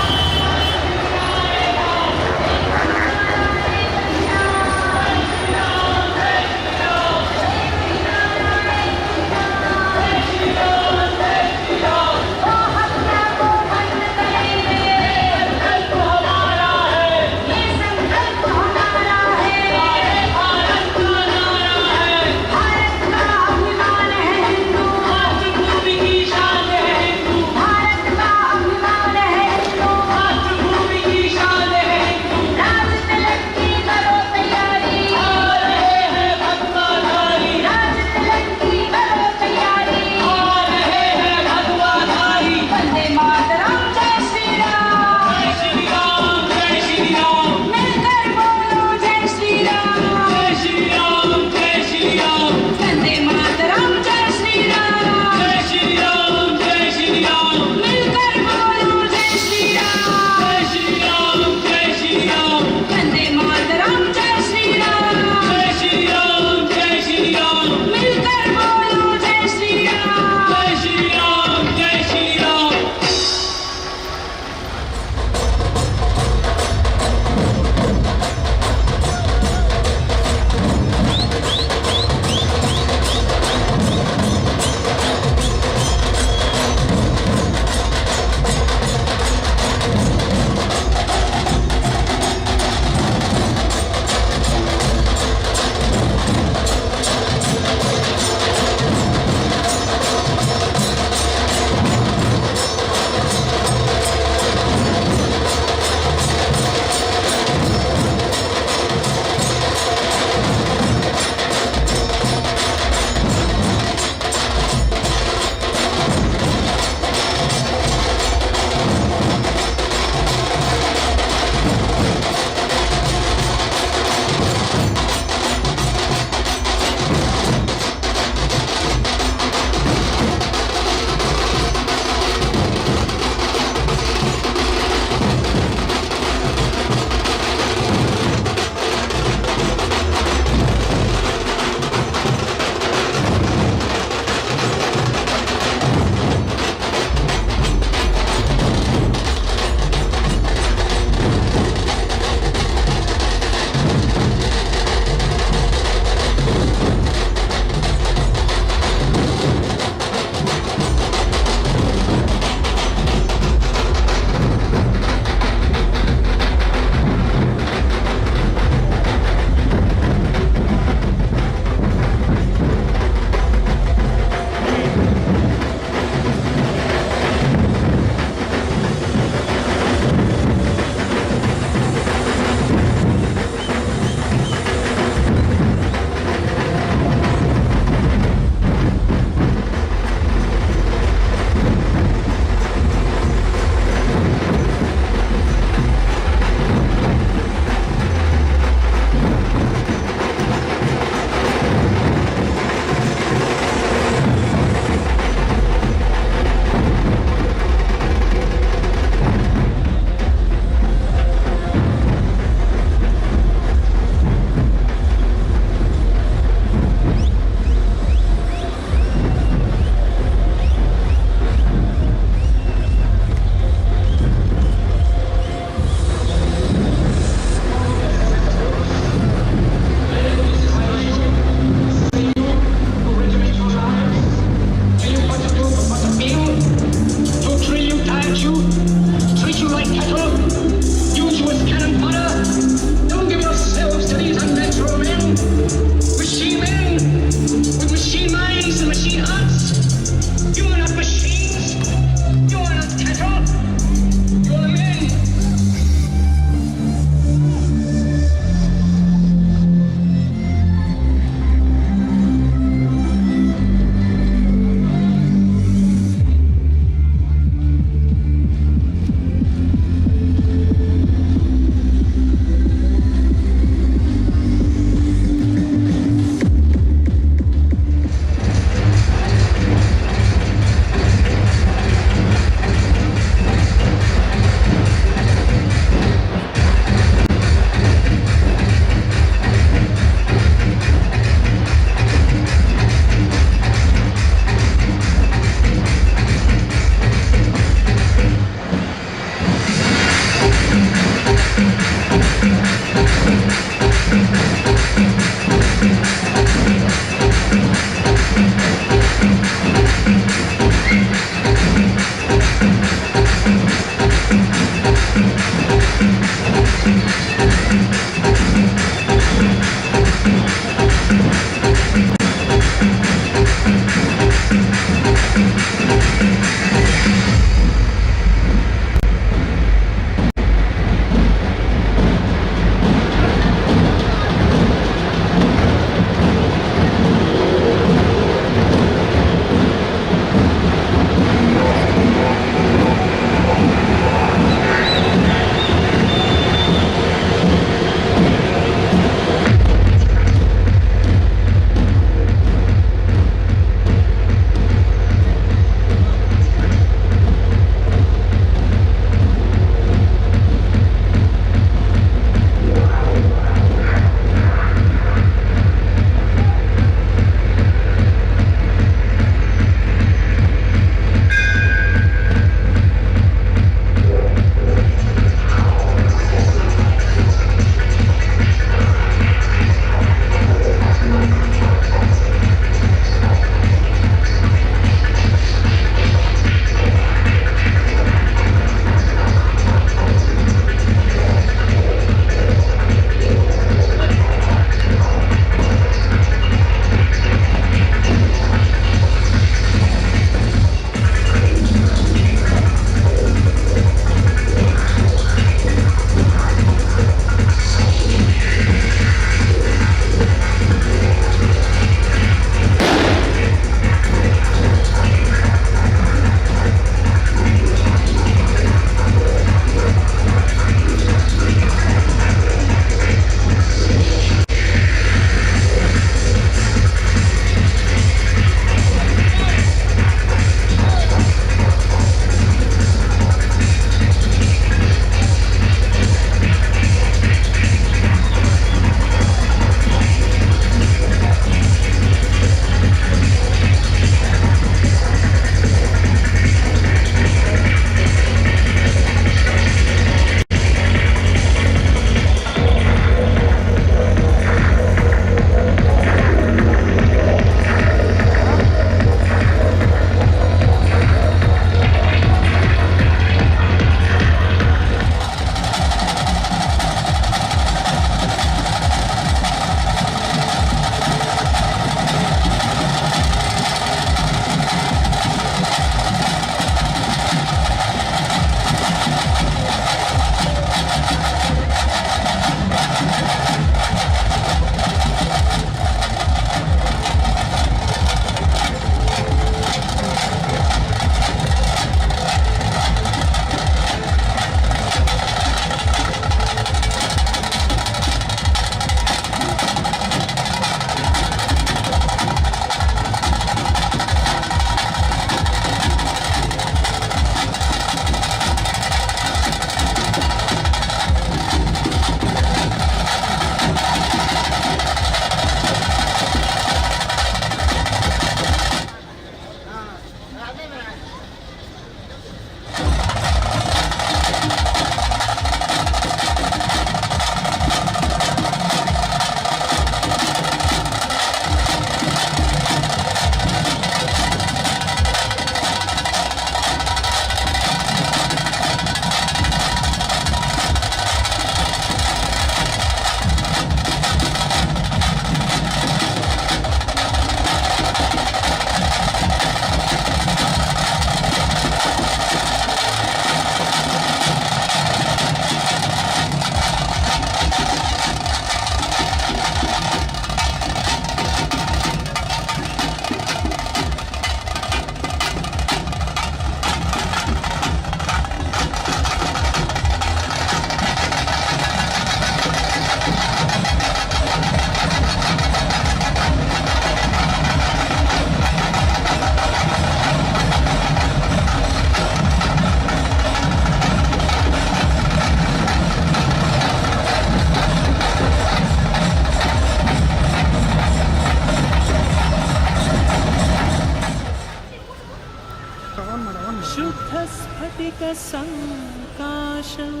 S2: शुद्धस्फटिकसङ्काशम्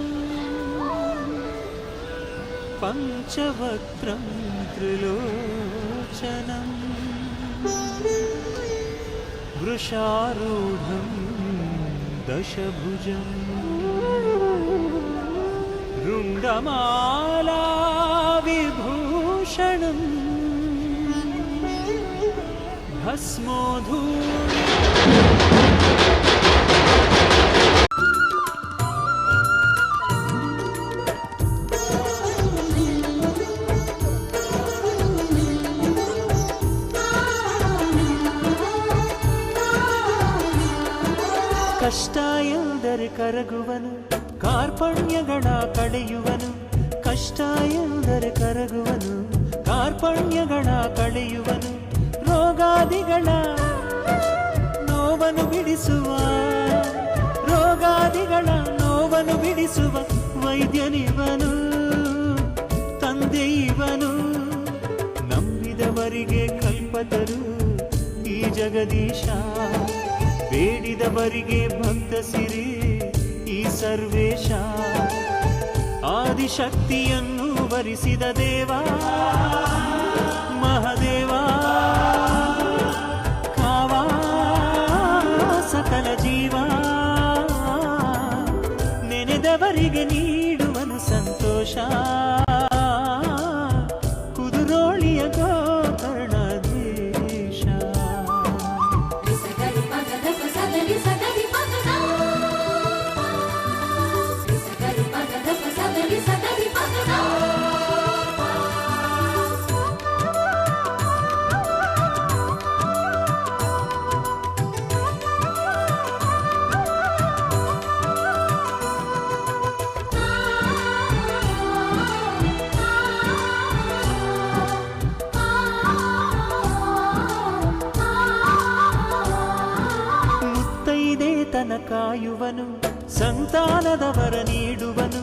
S2: पञ्चवक्त्रं त्रिलोचनम् वृषारूढं दशभुजम् रुण्डमालाविभूषणम् भस्मोधू ಕಷ್ಟ ಎಂದರೆ ಕರಗುವನು, ಕಾರ್ಪಣ್ಯಗಳ ಕಳೆಯುವನು. ಕಷ್ಟ ಎಂದರೆ ಕರಗುವನು, ಕಾರ್ಪಣ್ಯಗಳ ಕಳೆಯುವನು. ರೋಗಾದಿಗಳ ನೋವನ್ನು ಬಿಡಿಸುವ, ರೋಗಾದಿಗಳ ನೋವನ್ನು ಬಿಡಿಸುವ ವೈದ್ಯನಿವನು, ತಂದೆ ಇವನು. ನಂಬಿದವರಿಗೆ ಕಲ್ಪತರು ಈ ಜಗದೀಶ, ಬೇಡಿದವರಿಗೆ ಭಕ್ತ ಸಿರಿ ಈ ಸರ್ವೇಶ. ಆದಿಶಕ್ತಿಯನ್ನು ವರಿಸಿದ ದೇವ ಮಹದೇವ, ಕಾವಾ ಸಕಲ ಜೀವ. ನೆನೆದವರಿಗೆ ನೀಡುವನು ಸಂತೋಷ, ಕುದುರೋಳಿಯ ಗೋಕರ್ಣಾಧೀಶ. ಮುತ್ತೈದೆ ತನ ಕಾಯುವನು, ಸಂತಾನದವರ ನೀಡುವನು.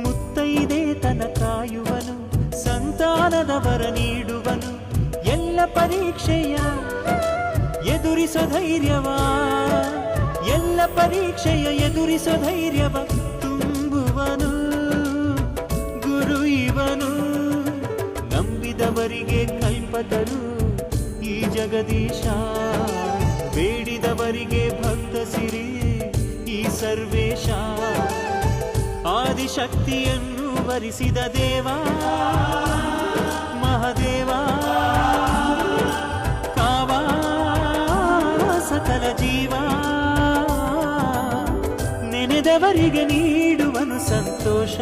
S2: ಮುತ್ತೈದೆ ತನ ಕಾಯುವನು, ಸಂತಾನದವರ ನೀಡುವನು. ಎಲ್ಲ ಪರೀಕ್ಷೆಯ ಎದುರಿಸೋ ಧೈರ್ಯವ, ಎಲ್ಲ ಪರೀಕ್ಷೆಯ ಎದುರಿಸೋ ಧೈರ್ಯವ ತುಂಬುವನು ಗುರು ಇವನು. ನಂಬಿದವರಿಗೆ ಕಲ್ಪತರು ಈ ಜಗದೀಶ, ಬೇಡಿದವರಿಗೆ ಭಕ್ತ ಸಿರಿ ಈ ಸರ್ವೇಶ. ಆದಿಶಕ್ತಿಯನ್ನು ವರಿಸಿದ ದೇವ ಮಹದೇವ, ಕಾವಾ ಸಕಲ ಜೀವ. ನೆನೆದವರಿಗೆ ನೀಡುವನು ಸಂತೋಷ,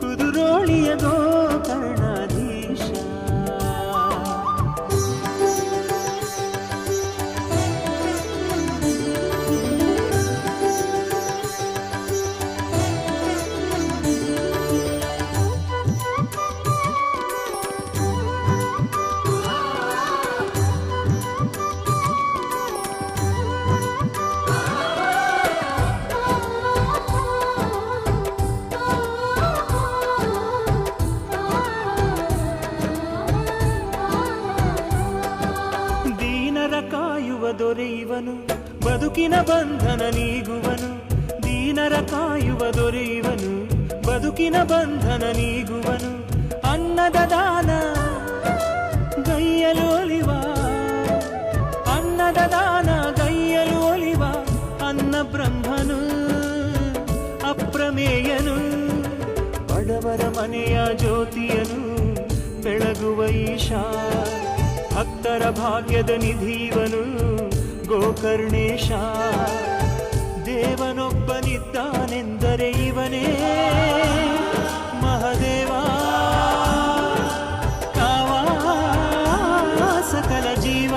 S2: ಕುದುರೋಳಿಯ ಗೋಕರ್ಣಾಧೀಶ. ದೊರೆಯುವನು ಬದುಕಿನ ಬಂಧನ ನೀಗುವನು. ದೀನರ ಕಾಯುವ ದೊರೆಯುವನು, ಬದುಕಿನ ಬಂಧನ ನೀಗುವನು. ಅನ್ನದ ದಾನ ಗೈಯಲು ಒಲಿವ, ಅನ್ನದ ದಾನ ಗೈಯಲು ಒಲಿವ ಅನ್ನ ಬ್ರಹ್ಮನು ಅಪ್ರಮೇಯನು. ಬಡವರ ಮನೆಯ ಜ್ಯೋತಿಯನು ಬೆಳಗುವ ಈಶಾ, ಭಕ್ತರ ಭಾಗ್ಯದ ನಿಧಿವನು ಗೋಕರ್ಣೇಶ. ದೇವನೊಬ್ಬನಿದ್ದಾನೆಂದರೆ ಇವನೇ ಮಹದೇವ, ಕಾವಾ ಸಕಲ ಜೀವ.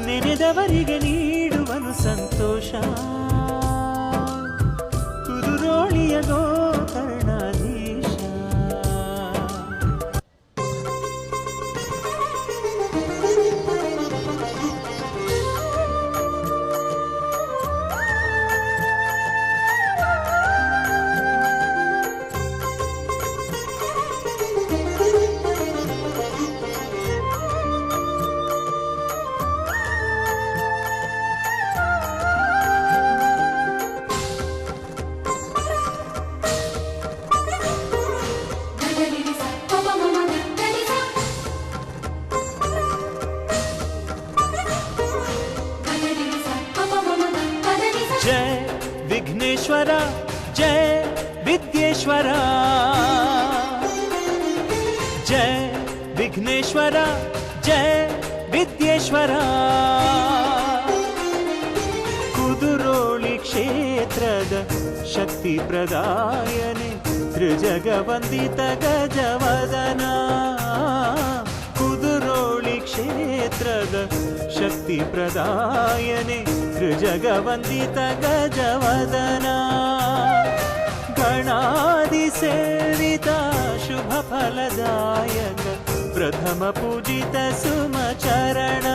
S2: ನೆನೆದವರಿಗೆ ನೀಡುವನು ಸಂತೋಷ, ಕುದುರೋಳಿಯ ಗೋಕರ್ಣಾಧೀಶ. ವಿಘ್ನೇಶ್ವರ ಜಯ ವಿದ್ಯೇಶ್ವರ, ಜಯ ವಿಘ್ನೇಶ್ವರ ಜಯ ವಿದ್ಯೇಶ್ವರ. ಕುದುರೋಳಿ ಕ್ಷೇತ್ರದ ಶಕ್ತಿ ಪ್ರದಾಯನೆ ತ್ರಿಜಗವಂದಿತ ಗಜವದನ. ಕುದುರೋಳಿ ಕ್ಷೇತ್ರದ ಶಕ್ತಿ ಪ್ರದಾಯನೆ ತ್ರಿಜಗವಂದಿತ ಗಜವದನ. ಗಣಾದಿ ಸೇವಿತ ಶುಭ ಫಲದಾಯಕ ಪ್ರಥಮ ಪೂಜಿತ ಸುಮಚರಣ.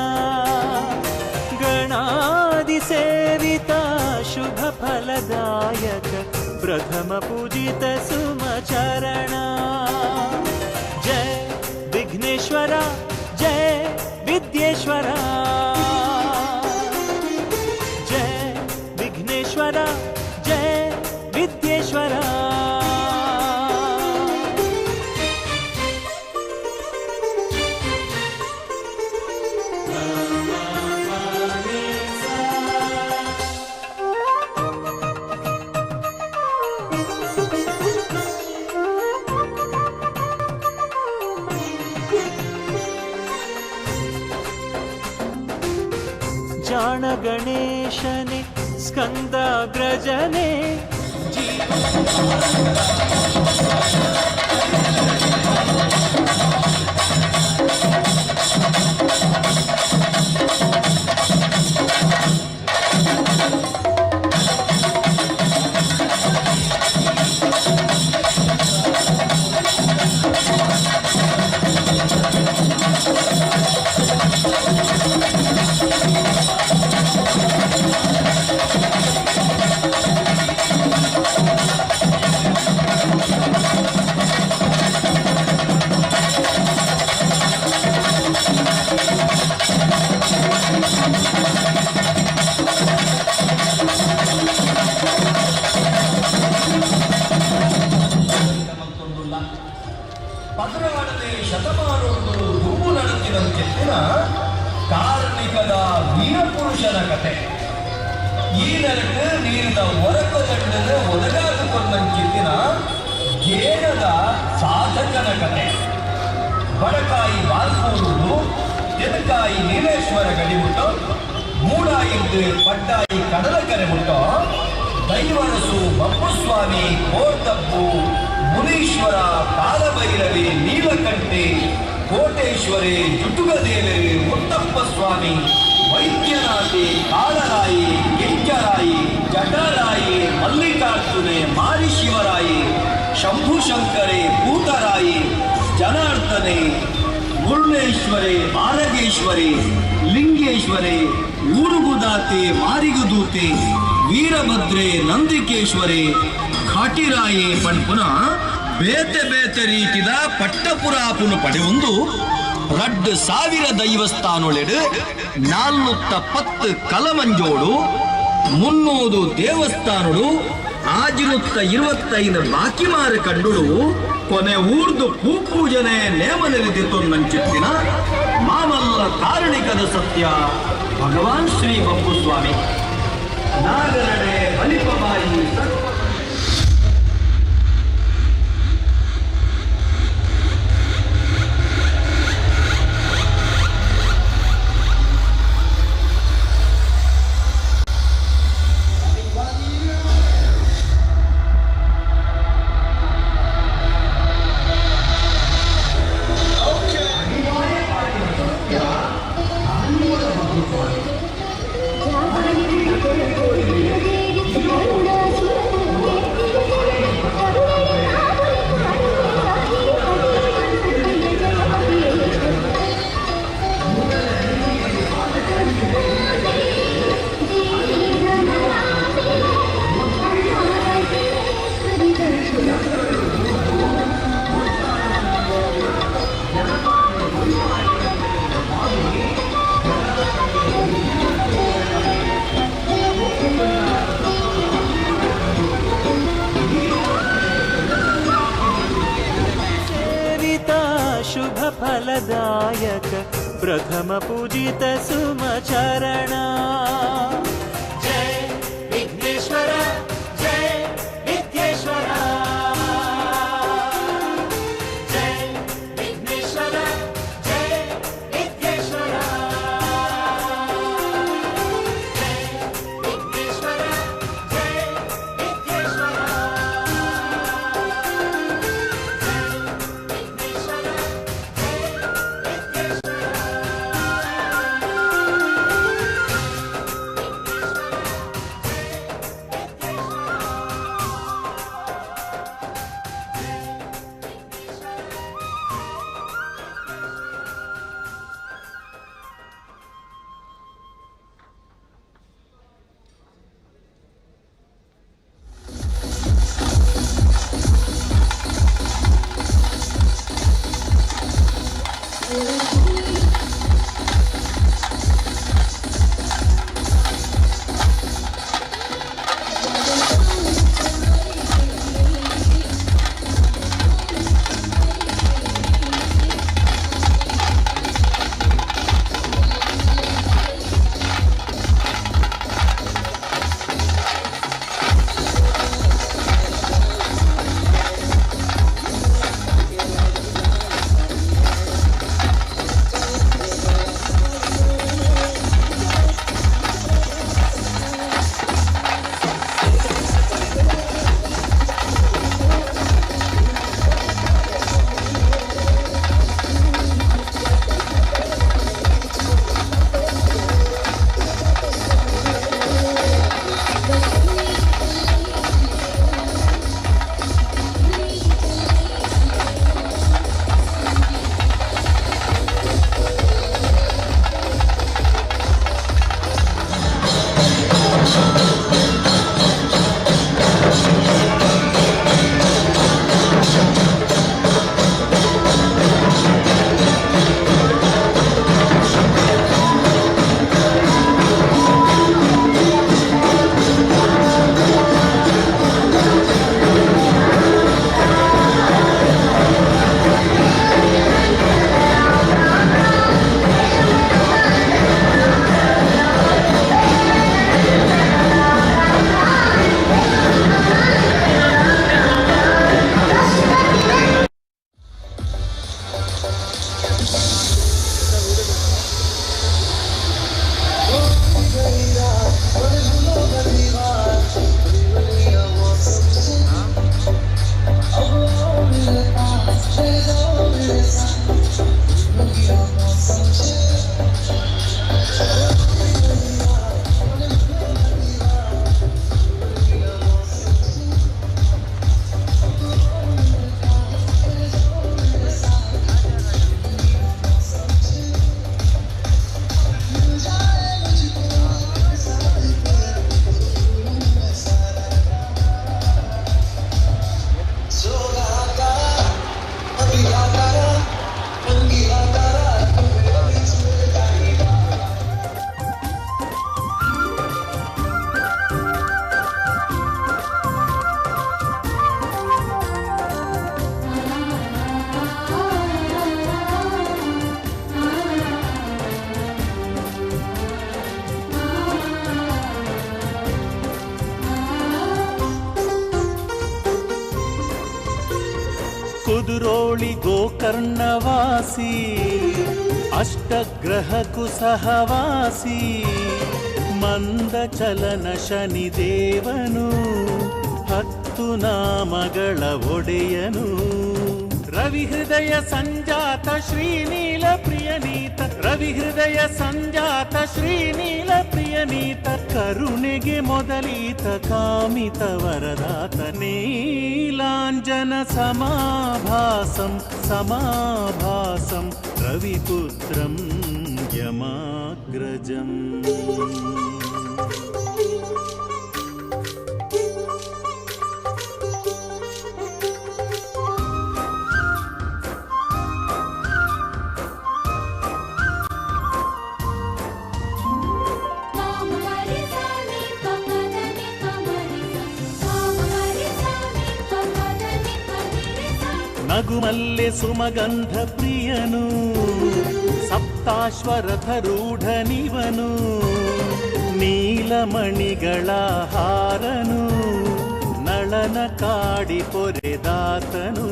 S2: ಗಣಾದಿ ಸೇವಿತ ಶುಭ ಫಲದಾಯಕ ಪ್ರಥಮ ಪೂಜಿತ ಸುಮಚರಣ. ಜಯ ವಿಘ್ನೇಶ್ವರ ಜಯ ವಿದ್ಯೇಶ್ವರ, ಜಯ ವಿಘ್ನೇಶ್ವರ ಜಯ ವಿದ್ಯೇಶ್ವರ. ಜಾಣ ಗಣೇಶನೆ ಸ್ಕಂದಾಗ್ರಜನೆ
S3: ಕಾರ್ಣಿಕದ ವೀರಪುರುಷನ ಕತೆ. ಈ ನರಕ ನೀರಿನ ಒರಕ ದಂಡದ ಒದಗಾದುಕೊಂಡಂಚಿತ್ತಿನ ಗೇಣದ ಸಾಧಕನ ಕತೆ. ಬಡಕಾಯಿ ಬಾಲ್ಪೂರು, ತೆನಕಾಯಿ ನೀಲೇಶ್ವರ ಗಡಿಮುಟ್ಟ, ಮೂಡಾಯಿದ್ದು ಪಡ್ಡಾಯಿ ಕಡಲ ಕರೆ ಮುಟ್ಟ, ದೈವರಸು ಬಪ್ಪುಸ್ವಾಮಿ ಕೋರ್ದಬ್ಬು ಮುನೀಶ್ವರ ಕಾಲಭೈರವಿ ನೀಲಕಂಠೆ ಕೋಟೇಶ್ವರಿ ಜುಟುಗದೇವರಿ ಮುತ್ತಪ್ಪ ಸ್ವಾಮಿ ವೈದ್ಯನಾಥಿ ಕಾಳರಾಯಿ ಕೆಂಚರಾಯಿ ಜಟರಾಯಿ ಮಲ್ಲಿಕಾರ್ಜುನೆ ಮಾರಿಶಿವರಾಯಿ ಶಂಭುಶಂಕರೇ ಭೂತರಾಯಿ ಜನಾರ್ದನೆ ಮುರುಳೇಶ್ವರೇ ಮಾರಗೇಶ್ವರಿ ಲಿಂಗೇಶ್ವರೇ ಊರುಗುದಾತೆ ಮಾರಿಗುದೂತೆ ವೀರಭದ್ರೆ ನಂದಿಕೇಶ್ವರೇ ಘಾಟಿರಾಯಿ ಪಣ್ಪುನ ಬೇತೆ ಬೇತೆ ರೀತಿದ ಪಟ್ಟಪುರಾಪುನು ಪಡೆಯೊಂದು 2000 ದೈವಸ್ಥಾನೊಳೆಡು 410 ಕಲಮಂಜೋಡು 300 ದೇವಸ್ಥಾನಡು 625 ಬಾಕಿಮಾರು ಕಂಡುಳು ಕೊನೆ ಊರ್ದು ಪೂಪೂಜನೆ ನೇಮ ನೆಲೆದಿತ್ತೊನ್ನಂಚಿತ್ತಿನ ಮಾಮಲ್ಲ ಕಾರಣಿಕದ ಸತ್ಯ ಭಗವಾನ್ ಶ್ರೀ ಬಪ್ಪುಸ್ವಾಮಿ ನಾಗರಡೆ ಬಲಿಪಬಾಯಿ.
S2: ಫಲದಾಯಕ ಪ್ರಥಮ ಪೂಜಿತ ಸುಮಚರಣ. ಜಯ ವಿಘ್ನೇಶ್ವರ ಜಯ ಕುದುರೋಳಿ ಗೋಕರ್ಣವಾಸಿ, ಅಷ್ಟಗ್ರಹಕು ಸಹವಾಸಿ, ಮಂದಚಲನ ಶನಿದೇವನು, 10 ನಾಮಗಳ ಒಡೆಯನು. ರವಿಹೃದಯ ಸಂಜಾತ ಶ್ರೀನೀಲ ಪ್ರಿಯನೀತ, ರವಿಹೃದಯ ಸಂಜಾತ ಶ್ರೀನೀಲ ಪ್ರಿಯನೀತ, ಕರುಣೆಗೆ ಮೊದಲೀತ ಕಾಮಿತ ವರದಾತ. ನೀಲಾಂಜನ ಸಮಾಭಾಸಂ ಸಮಾಭಾಸಂ ರವಿಪುತ್ರಂ ಯಮಾಗ್ರಜಂ. ನಗುಮಲ್ಲೆ ಸುಮಗಂಧ ಪ್ರಿಯನು, ಸಪ್ತಾಶ್ವರಥರೂಢನಿವನು, ನೀಲಮಣಿಗಳ ಹಾರನು, ನಳನ ಕಾಡಿ ಪೊರೆದಾತನು.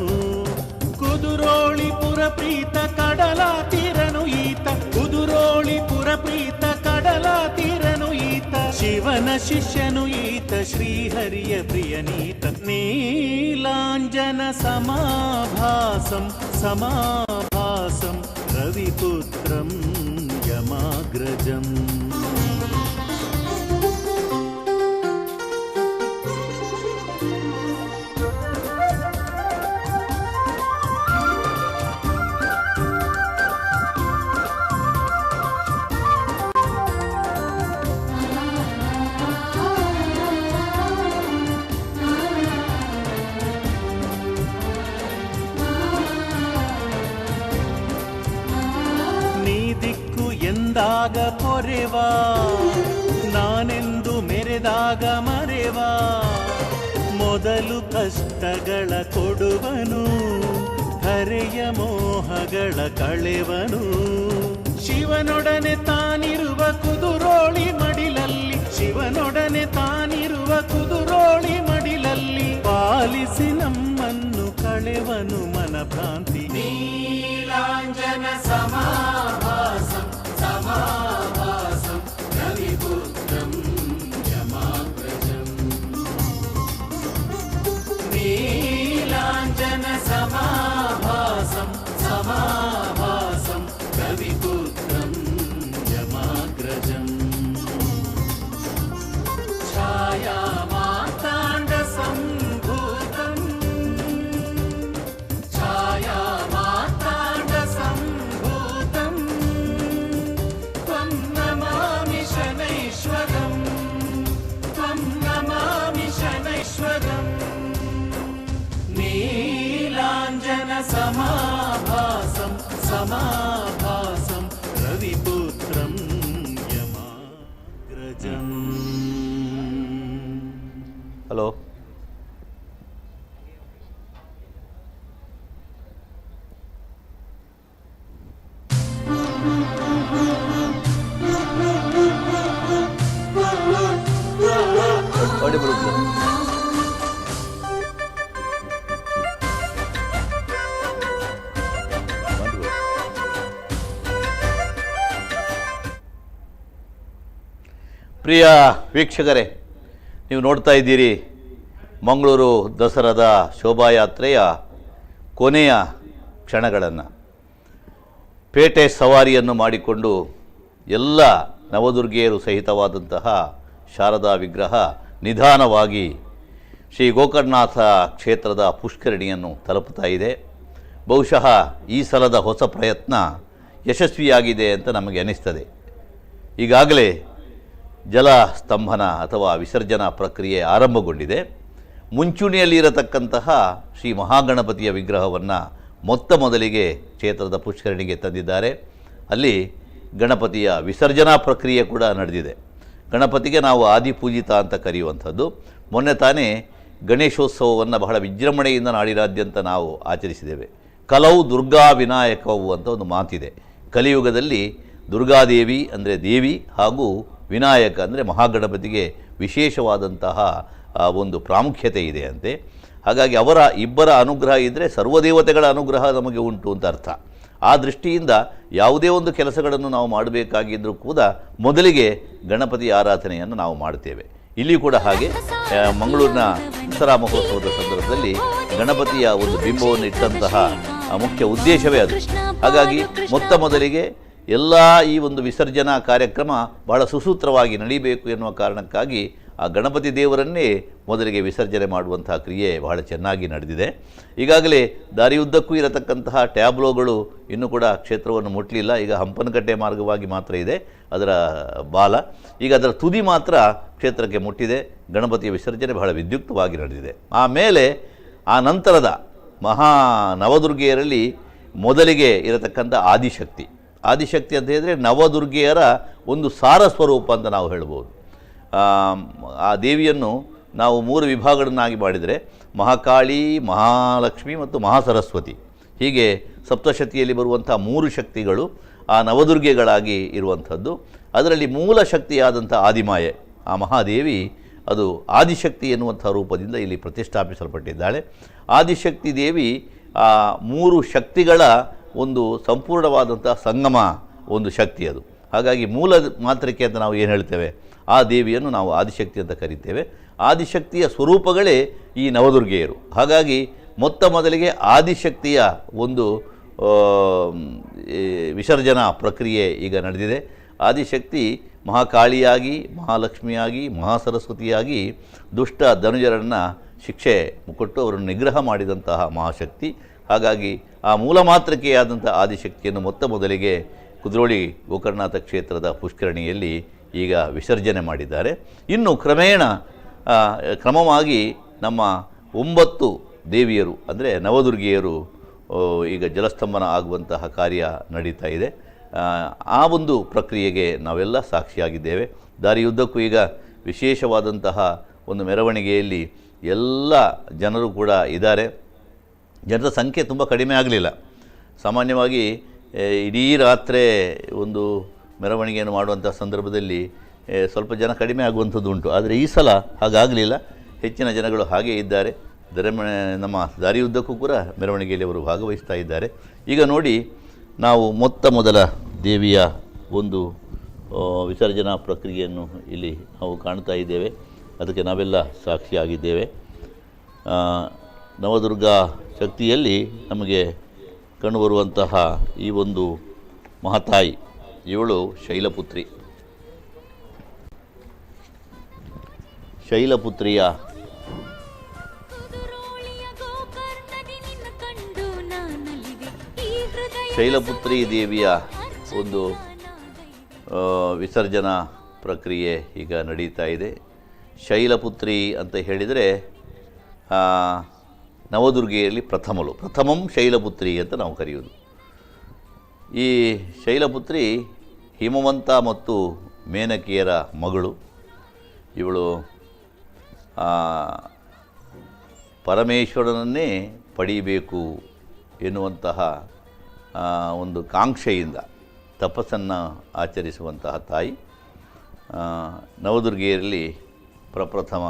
S2: ಕುದುರೋಳಿ ಪುರಪ್ರೀತ ಕಡಲಾತೀರನು ಈತ, ಕುದುರೋಳಿ ಪುರಪ್ರೀತ ಕಡಲಾತೀರನು ಈತ, ಶಿವನ ಶಿಷ್ಯನು ಈತ, ಶ್ರೀಹರಿಯ ಪ್ರಿಯನೀತ. ನೀಲಾಂಜನ ಸಮಾಭಾಸಂ ಸಮಾಭಾಸಂ ರವಿಪುತ್ರಂ ಯಮಾಗ್ರಜಂ. ಎಂದಾಗ ಪೊರೆವಾ, ನಾನೆಂದು ಮೆರೆದಾಗ ಮರೆವಾ, ಮೊದಲು ಕಷ್ಟಗಳ ಕೊಡುವನು, ಹರೆಯ ಮೋಹಗಳ ಕಳೆವನು. ಶಿವನೊಡನೆ ತಾನಿರುವ ಕುದುರೋಳಿ ಮಡಿಲಲ್ಲಿ, ಶಿವನೊಡನೆ ತಾನಿರುವ ಕುದುರೋಳಿ ಮಡಿಲಲ್ಲಿ, ಪಾಲಿಸಿ ನಮ್ಮನ್ನು ಕಳೆವನು ಮನಭ್ರಾಂತಿ. ನೀಲಾಂಜನ ಸಮಾಭಾಸಂ ಸಮಾಭಾಸಂ ರವಿಪುತ್ರಂ ಯಮಾಗ್ರಜಂ. ನೀಲಾಂಜನ ಸಮಾಭಾಸಂ ಸಮಾಭಾಸಂ ರವಿಪುತ್ರಂ ಯಮಾಗ್ರಜಂ. ಛಾಯಾ ಮಾರ್ತಾಂಡ ಸಂಭೂತಂ, ಛಾಯಾ ಮಾರ್ತಾಂಡ ಸಂಭೂತಂ, ತ್ವಂ ನಮಾಮಿ ಶನೈಶ್ವರಂ, ತ್ವಂ ನಮಾಮಿ ಶನೈಶ್ವರಂ. ನೀಲಾಂಜನ ಸಮಾಭಾಸಂ ಸಮಾಭಾಸಂ ರವಿಪುತ್ರಂ ಯಮಾಗ್ರಜಂ.
S4: ಹಲೋ, ಪ್ರಿಯ ವೀಕ್ಷಕರೇ, ನೀವು ನೋಡ್ತಾ ಇದ್ದೀರಿ ಮಂಗಳೂರು ದಸರಾದ ಶೋಭಾಯಾತ್ರೆಯ ಕೊನೆಯ ಕ್ಷಣಗಳನ್ನು. ಪೇಟೆ ಸವಾರಿಯನ್ನು ಮಾಡಿಕೊಂಡು ಎಲ್ಲ ನವದುರ್ಗೆಯರು ಸಹಿತವಾದಂತಹ ಶಾರದಾ ವಿಗ್ರಹ ನಿಧಾನವಾಗಿ ಶ್ರೀ ಗೋಕರ್ಣನಾಥ ಕ್ಷೇತ್ರದ ಪುಷ್ಕರಣಿಯನ್ನು ತಲುಪುತ್ತಾ ಇದೆ. ಬಹುಶಃ ಈ ಸಲದ ಹೊಸ ಪ್ರಯತ್ನ ಯಶಸ್ವಿಯಾಗಿದೆ ಅಂತ ನಮಗೆ ಅನ್ನಿಸ್ತದೆ. ಈಗಾಗಲೇ ಜಲ ಸ್ತಂಭನ ಅಥವಾ ವಿಸರ್ಜನಾ ಪ್ರಕ್ರಿಯೆ ಆರಂಭಗೊಂಡಿದೆ. ಮುಂಚೂಣಿಯಲ್ಲಿರತಕ್ಕಂತಹ ಶ್ರೀ ಮಹಾಗಣಪತಿಯ ವಿಗ್ರಹವನ್ನು ಮೊತ್ತ ಮೊದಲಿಗೆ ಕ್ಷೇತ್ರದ ಪುಷ್ಕರಣಿಗೆ ತಂದಿದ್ದಾರೆ. ಅಲ್ಲಿ ಗಣಪತಿಯ ವಿಸರ್ಜನಾ ಪ್ರಕ್ರಿಯೆ ಕೂಡ ನಡೆದಿದೆ. ಗಣಪತಿಗೆ ನಾವು ಆದಿಪೂಜಿತ ಅಂತ ಕರೆಯುವಂಥದ್ದು. ಮೊನ್ನೆ ತಾನೇ ಗಣೇಶೋತ್ಸವವನ್ನು ಬಹಳ ವಿಜೃಂಭಣೆಯಿಂದ ನಾಡಿನಾದ್ಯಂತ ನಾವು ಆಚರಿಸಿದ್ದೇವೆ. ಕಲವು ದುರ್ಗಾ ವಿನಾಯಕವು ಅಂತ ಒಂದು ಮಾತಿದೆ. ಕಲಿಯುಗದಲ್ಲಿ ದುರ್ಗಾದೇವಿ ಅಂದರೆ ದೇವಿ ಹಾಗೂ ವಿನಾಯಕ ಅಂದರೆ ಮಹಾಗಣಪತಿಗೆ ವಿಶೇಷವಾದಂತಹ ಒಂದು ಪ್ರಾಮುಖ್ಯತೆ ಇದೆ ಅಂತೆ. ಹಾಗಾಗಿ ಅವರ ಇಬ್ಬರ ಅನುಗ್ರಹ ಇದ್ದರೆ ಸರ್ವದೇವತೆಗಳ ಅನುಗ್ರಹ ನಮಗೆ ಉಂಟು ಅಂತ ಅರ್ಥ. ಆ ದೃಷ್ಟಿಯಿಂದ ಯಾವುದೇ ಒಂದು ಕೆಲಸಗಳನ್ನು ನಾವು ಮಾಡಬೇಕಾಗಿದ್ದರೂ ಕೂಡ ಮೊದಲಿಗೆ ಗಣಪತಿ ಆರಾಧನೆಯನ್ನು ನಾವು ಮಾಡ್ತೇವೆ. ಇಲ್ಲಿ ಕೂಡ ಹಾಗೆ ಮಂಗಳೂರಿನ ದಸರಾ ಮಹೋತ್ಸವದ ಸಂದರ್ಭದಲ್ಲಿ ಗಣಪತಿಯ ಒಂದು ಬಿಂಬವನ್ನು ಇಟ್ಟಂತಹ ಮುಖ್ಯ ಉದ್ದೇಶವೇ ಅದು. ಹಾಗಾಗಿ ಮೊತ್ತ ಮೊದಲಿಗೆ ಎಲ್ಲ ಈ ಒಂದು ವಿಸರ್ಜನಾ ಕಾರ್ಯಕ್ರಮ ಬಹಳ ಸುಸೂತ್ರವಾಗಿ ನಡೀಬೇಕು ಎನ್ನುವ ಕಾರಣಕ್ಕಾಗಿ ಆ ಗಣಪತಿ ದೇವರನ್ನೇ ಮೊದಲಿಗೆ ವಿಸರ್ಜನೆ ಮಾಡುವಂತಹ ಕ್ರಿಯೆ ಬಹಳ ಚೆನ್ನಾಗಿ ನಡೆದಿದೆ. ಈಗಾಗಲೇ ದಾರಿಯುದ್ದಕ್ಕೂ ಇರತಕ್ಕಂತಹ ಟ್ಯಾಬ್ಲೋಗಳು ಇನ್ನೂ ಕೂಡ ಕ್ಷೇತ್ರವನ್ನು ಮುಟ್ಟಲಿಲ್ಲ. ಈಗ ಹಂಪನಕಟ್ಟೆ ಮಾರ್ಗವಾಗಿ ಮಾತ್ರ ಇದೆ ಅದರ ಬಾಲ. ಈಗ ಅದರ ತುದಿ ಮಾತ್ರ ಕ್ಷೇತ್ರಕ್ಕೆ ಮುಟ್ಟಿದೆ. ಗಣಪತಿಯ ವಿಸರ್ಜನೆ ಬಹಳ ವಿದ್ಯುಕ್ತವಾಗಿ ನಡೆದಿದೆ. ಆಮೇಲೆ ಆ ನಂತರದ ಮಹಾ ನವದುರ್ಗೆಯರಲ್ಲಿ ಮೊದಲಿಗೆ ಇರತಕ್ಕಂಥ ಆದಿಶಕ್ತಿ. ಆದಿಶಕ್ತಿ ಅಂತ ಹೇಳಿದರೆ ನವದುರ್ಗೆಯರ ಒಂದು ಸಾರ ಸ್ವರೂಪ ಅಂತ ನಾವು ಹೇಳ್ಬೋದು. ಆ ದೇವಿಯನ್ನು ನಾವು ಮೂರು ವಿಭಾಗಗಳನ್ನಾಗಿ ಮಾಡಿದರೆ ಮಹಾಕಾಳಿ, ಮಹಾಲಕ್ಷ್ಮಿ ಮತ್ತು ಮಹಾಸರಸ್ವತಿ, ಹೀಗೆ ಸಪ್ತಶತಿಯಲ್ಲಿ ಬರುವಂಥ ಮೂರು ಶಕ್ತಿಗಳು ಆ ನವದುರ್ಗೆಗಳಾಗಿ ಇರುವಂಥದ್ದು. ಅದರಲ್ಲಿ ಮೂಲ ಶಕ್ತಿಯಾದಂಥ ಆದಿಮಾಯೆ, ಆ ಮಹಾದೇವಿ, ಅದು ಆದಿಶಕ್ತಿ ಎನ್ನುವಂಥ ರೂಪದಿಂದ ಇಲ್ಲಿ ಪ್ರತಿಷ್ಠಾಪಿಸಲ್ಪಟ್ಟಿದ್ದಾಳೆ. ಆದಿಶಕ್ತಿ ದೇವಿ ಆ ಮೂರು ಶಕ್ತಿಗಳ ಒಂದು ಸಂಪೂರ್ಣವಾದಂಥ ಸಂಗಮ ಒಂದು ಶಕ್ತಿ ಅದು. ಹಾಗಾಗಿ ಮೂಲ ಮಾತೃಕೆ ಅಂತ ನಾವು ಏನು ಹೇಳ್ತೇವೆ, ಆ ದೇವಿಯನ್ನು ನಾವು ಆದಿಶಕ್ತಿ ಅಂತ ಕರಿತೇವೆ. ಆದಿಶಕ್ತಿಯ ಸ್ವರೂಪಗಳೇ ಈ ನವದುರ್ಗೆಯರು. ಹಾಗಾಗಿ ಮೊತ್ತ ಮೊದಲಿಗೆ ಆದಿಶಕ್ತಿಯ ಒಂದು ವಿಸರ್ಜನಾ ಪ್ರಕ್ರಿಯೆ ಈಗ ನಡೆದಿದೆ. ಆದಿಶಕ್ತಿ ಮಹಾಕಾಳಿಯಾಗಿ, ಮಹಾಲಕ್ಷ್ಮಿಯಾಗಿ, ಮಹಾಸರಸ್ವತಿಯಾಗಿ ದುಷ್ಟ ಧನುಜರನ್ನು ಶಿಕ್ಷೆ ಕೊಟ್ಟು ಅವರನ್ನು ನಿಗ್ರಹ ಮಾಡಿದಂತಹ ಮಹಾಶಕ್ತಿ. ಹಾಗಾಗಿ ಆ ಮೂಲ ಮಾತೃಕೆಯಾದಂಥ ಆದಿಶಕ್ತಿಯನ್ನು ಮೊತ್ತ ಮೊದಲಿಗೆ ಕುದ್ರೋಳಿ ಗೋಕರ್ಣನಾಥ ಕ್ಷೇತ್ರದ ಪುಷ್ಕರಣಿಯಲ್ಲಿ ಈಗ ವಿಸರ್ಜನೆ ಮಾಡಿದ್ದಾರೆ. ಇನ್ನು ಕ್ರಮವಾಗಿ ನಮ್ಮ 9 ದೇವಿಯರು ಅಂದರೆ ನವದುರ್ಗೆಯರು ಈಗ ಜಲಸ್ತಂಭನ ಆಗುವಂತಹ ಕಾರ್ಯ ನಡೀತಾ ಇದೆ. ಆ ಒಂದು ಪ್ರಕ್ರಿಯೆಗೆ ನಾವೆಲ್ಲ ಸಾಕ್ಷಿಯಾಗಿದ್ದೇವೆ. ದಾರಿಯುದ್ದಕ್ಕೂ ಈಗ ವಿಶೇಷವಾದಂತಹ ಒಂದು ಮೆರವಣಿಗೆಯಲ್ಲಿ ಎಲ್ಲ ಜನರು ಕೂಡ ಇದ್ದಾರೆ. ಜನರ ಸಂಖ್ಯೆ ತುಂಬ ಕಡಿಮೆ ಆಗಲಿಲ್ಲ. ಸಾಮಾನ್ಯವಾಗಿ ಇಡೀ ರಾತ್ರಿ ಒಂದು ಮೆರವಣಿಗೆಯನ್ನು ಮಾಡುವಂಥ ಸಂದರ್ಭದಲ್ಲಿ ಸ್ವಲ್ಪ ಜನ ಕಡಿಮೆ ಆಗುವಂಥದ್ದು ಉಂಟು. ಆದರೆ ಈ ಸಲ ಹಾಗಾಗಲಿಲ್ಲ. ಹೆಚ್ಚಿನ ಜನಗಳು ಹಾಗೇ ಇದ್ದಾರೆ. ನಮ್ಮ ದಾರಿಯುದ್ದಕ್ಕೂ ಕೂಡ ಮೆರವಣಿಗೆಯಲ್ಲಿ ಅವರು ಭಾಗವಹಿಸ್ತಾ ಇದ್ದಾರೆ. ಈಗ ನೋಡಿ, ನಾವು ಮೊತ್ತ ಮೊದಲ ದೇವಿಯ ಒಂದು ವಿಸರ್ಜನಾ ಪ್ರಕ್ರಿಯೆಯನ್ನು ಇಲ್ಲಿ ನಾವು ಕಾಣ್ತಾ ಇದ್ದೇವೆ. ಅದಕ್ಕೆ ನಾವೆಲ್ಲ ಸಾಕ್ಷಿಯಾಗಿದ್ದೇವೆ. ನವದುರ್ಗಾ ಶಕ್ತಿಯಲ್ಲಿ ನಮಗೆ ಕಂಡುಬರುವಂತಹ ಈ ಒಂದು ಮಹಾತಾಯಿ, ಇವಳು ಶೈಲಪುತ್ರಿ. ಶೈಲಪುತ್ರಿಯ ಶೈಲಪುತ್ರಿ ದೇವಿಯ ಒಂದು ವಿಸರ್ಜನಾ ಪ್ರಕ್ರಿಯೆ ಈಗ ನಡೀತಾ ಇದೆ. ಶೈಲಪುತ್ರಿ ಅಂತ ಹೇಳಿದರೆ ನವದುರ್ಗೆಯಲ್ಲಿ ಪ್ರಥಮಳು, ಪ್ರಥಮಂ ಶೈಲಪುತ್ರಿ ಅಂತ ನಾವು ಕರೆಯೋದು. ಈ ಶೈಲಪುತ್ರಿ ಹಿಮವಂತ ಮತ್ತು ಮೇನಕೆಯರ ಮಗಳು. ಇವಳು ಪರಮೇಶ್ವರನನ್ನೇ ಪಡೀಬೇಕು ಎನ್ನುವಂತಹ ಒಂದು ಕಾಂಕ್ಷೆಯಿಂದ ತಪಸ್ಸನ್ನು ಆಚರಿಸುವಂತಹ ತಾಯಿ. ನವದುರ್ಗೆಯರಲ್ಲಿ ಪ್ರಪ್ರಥಮ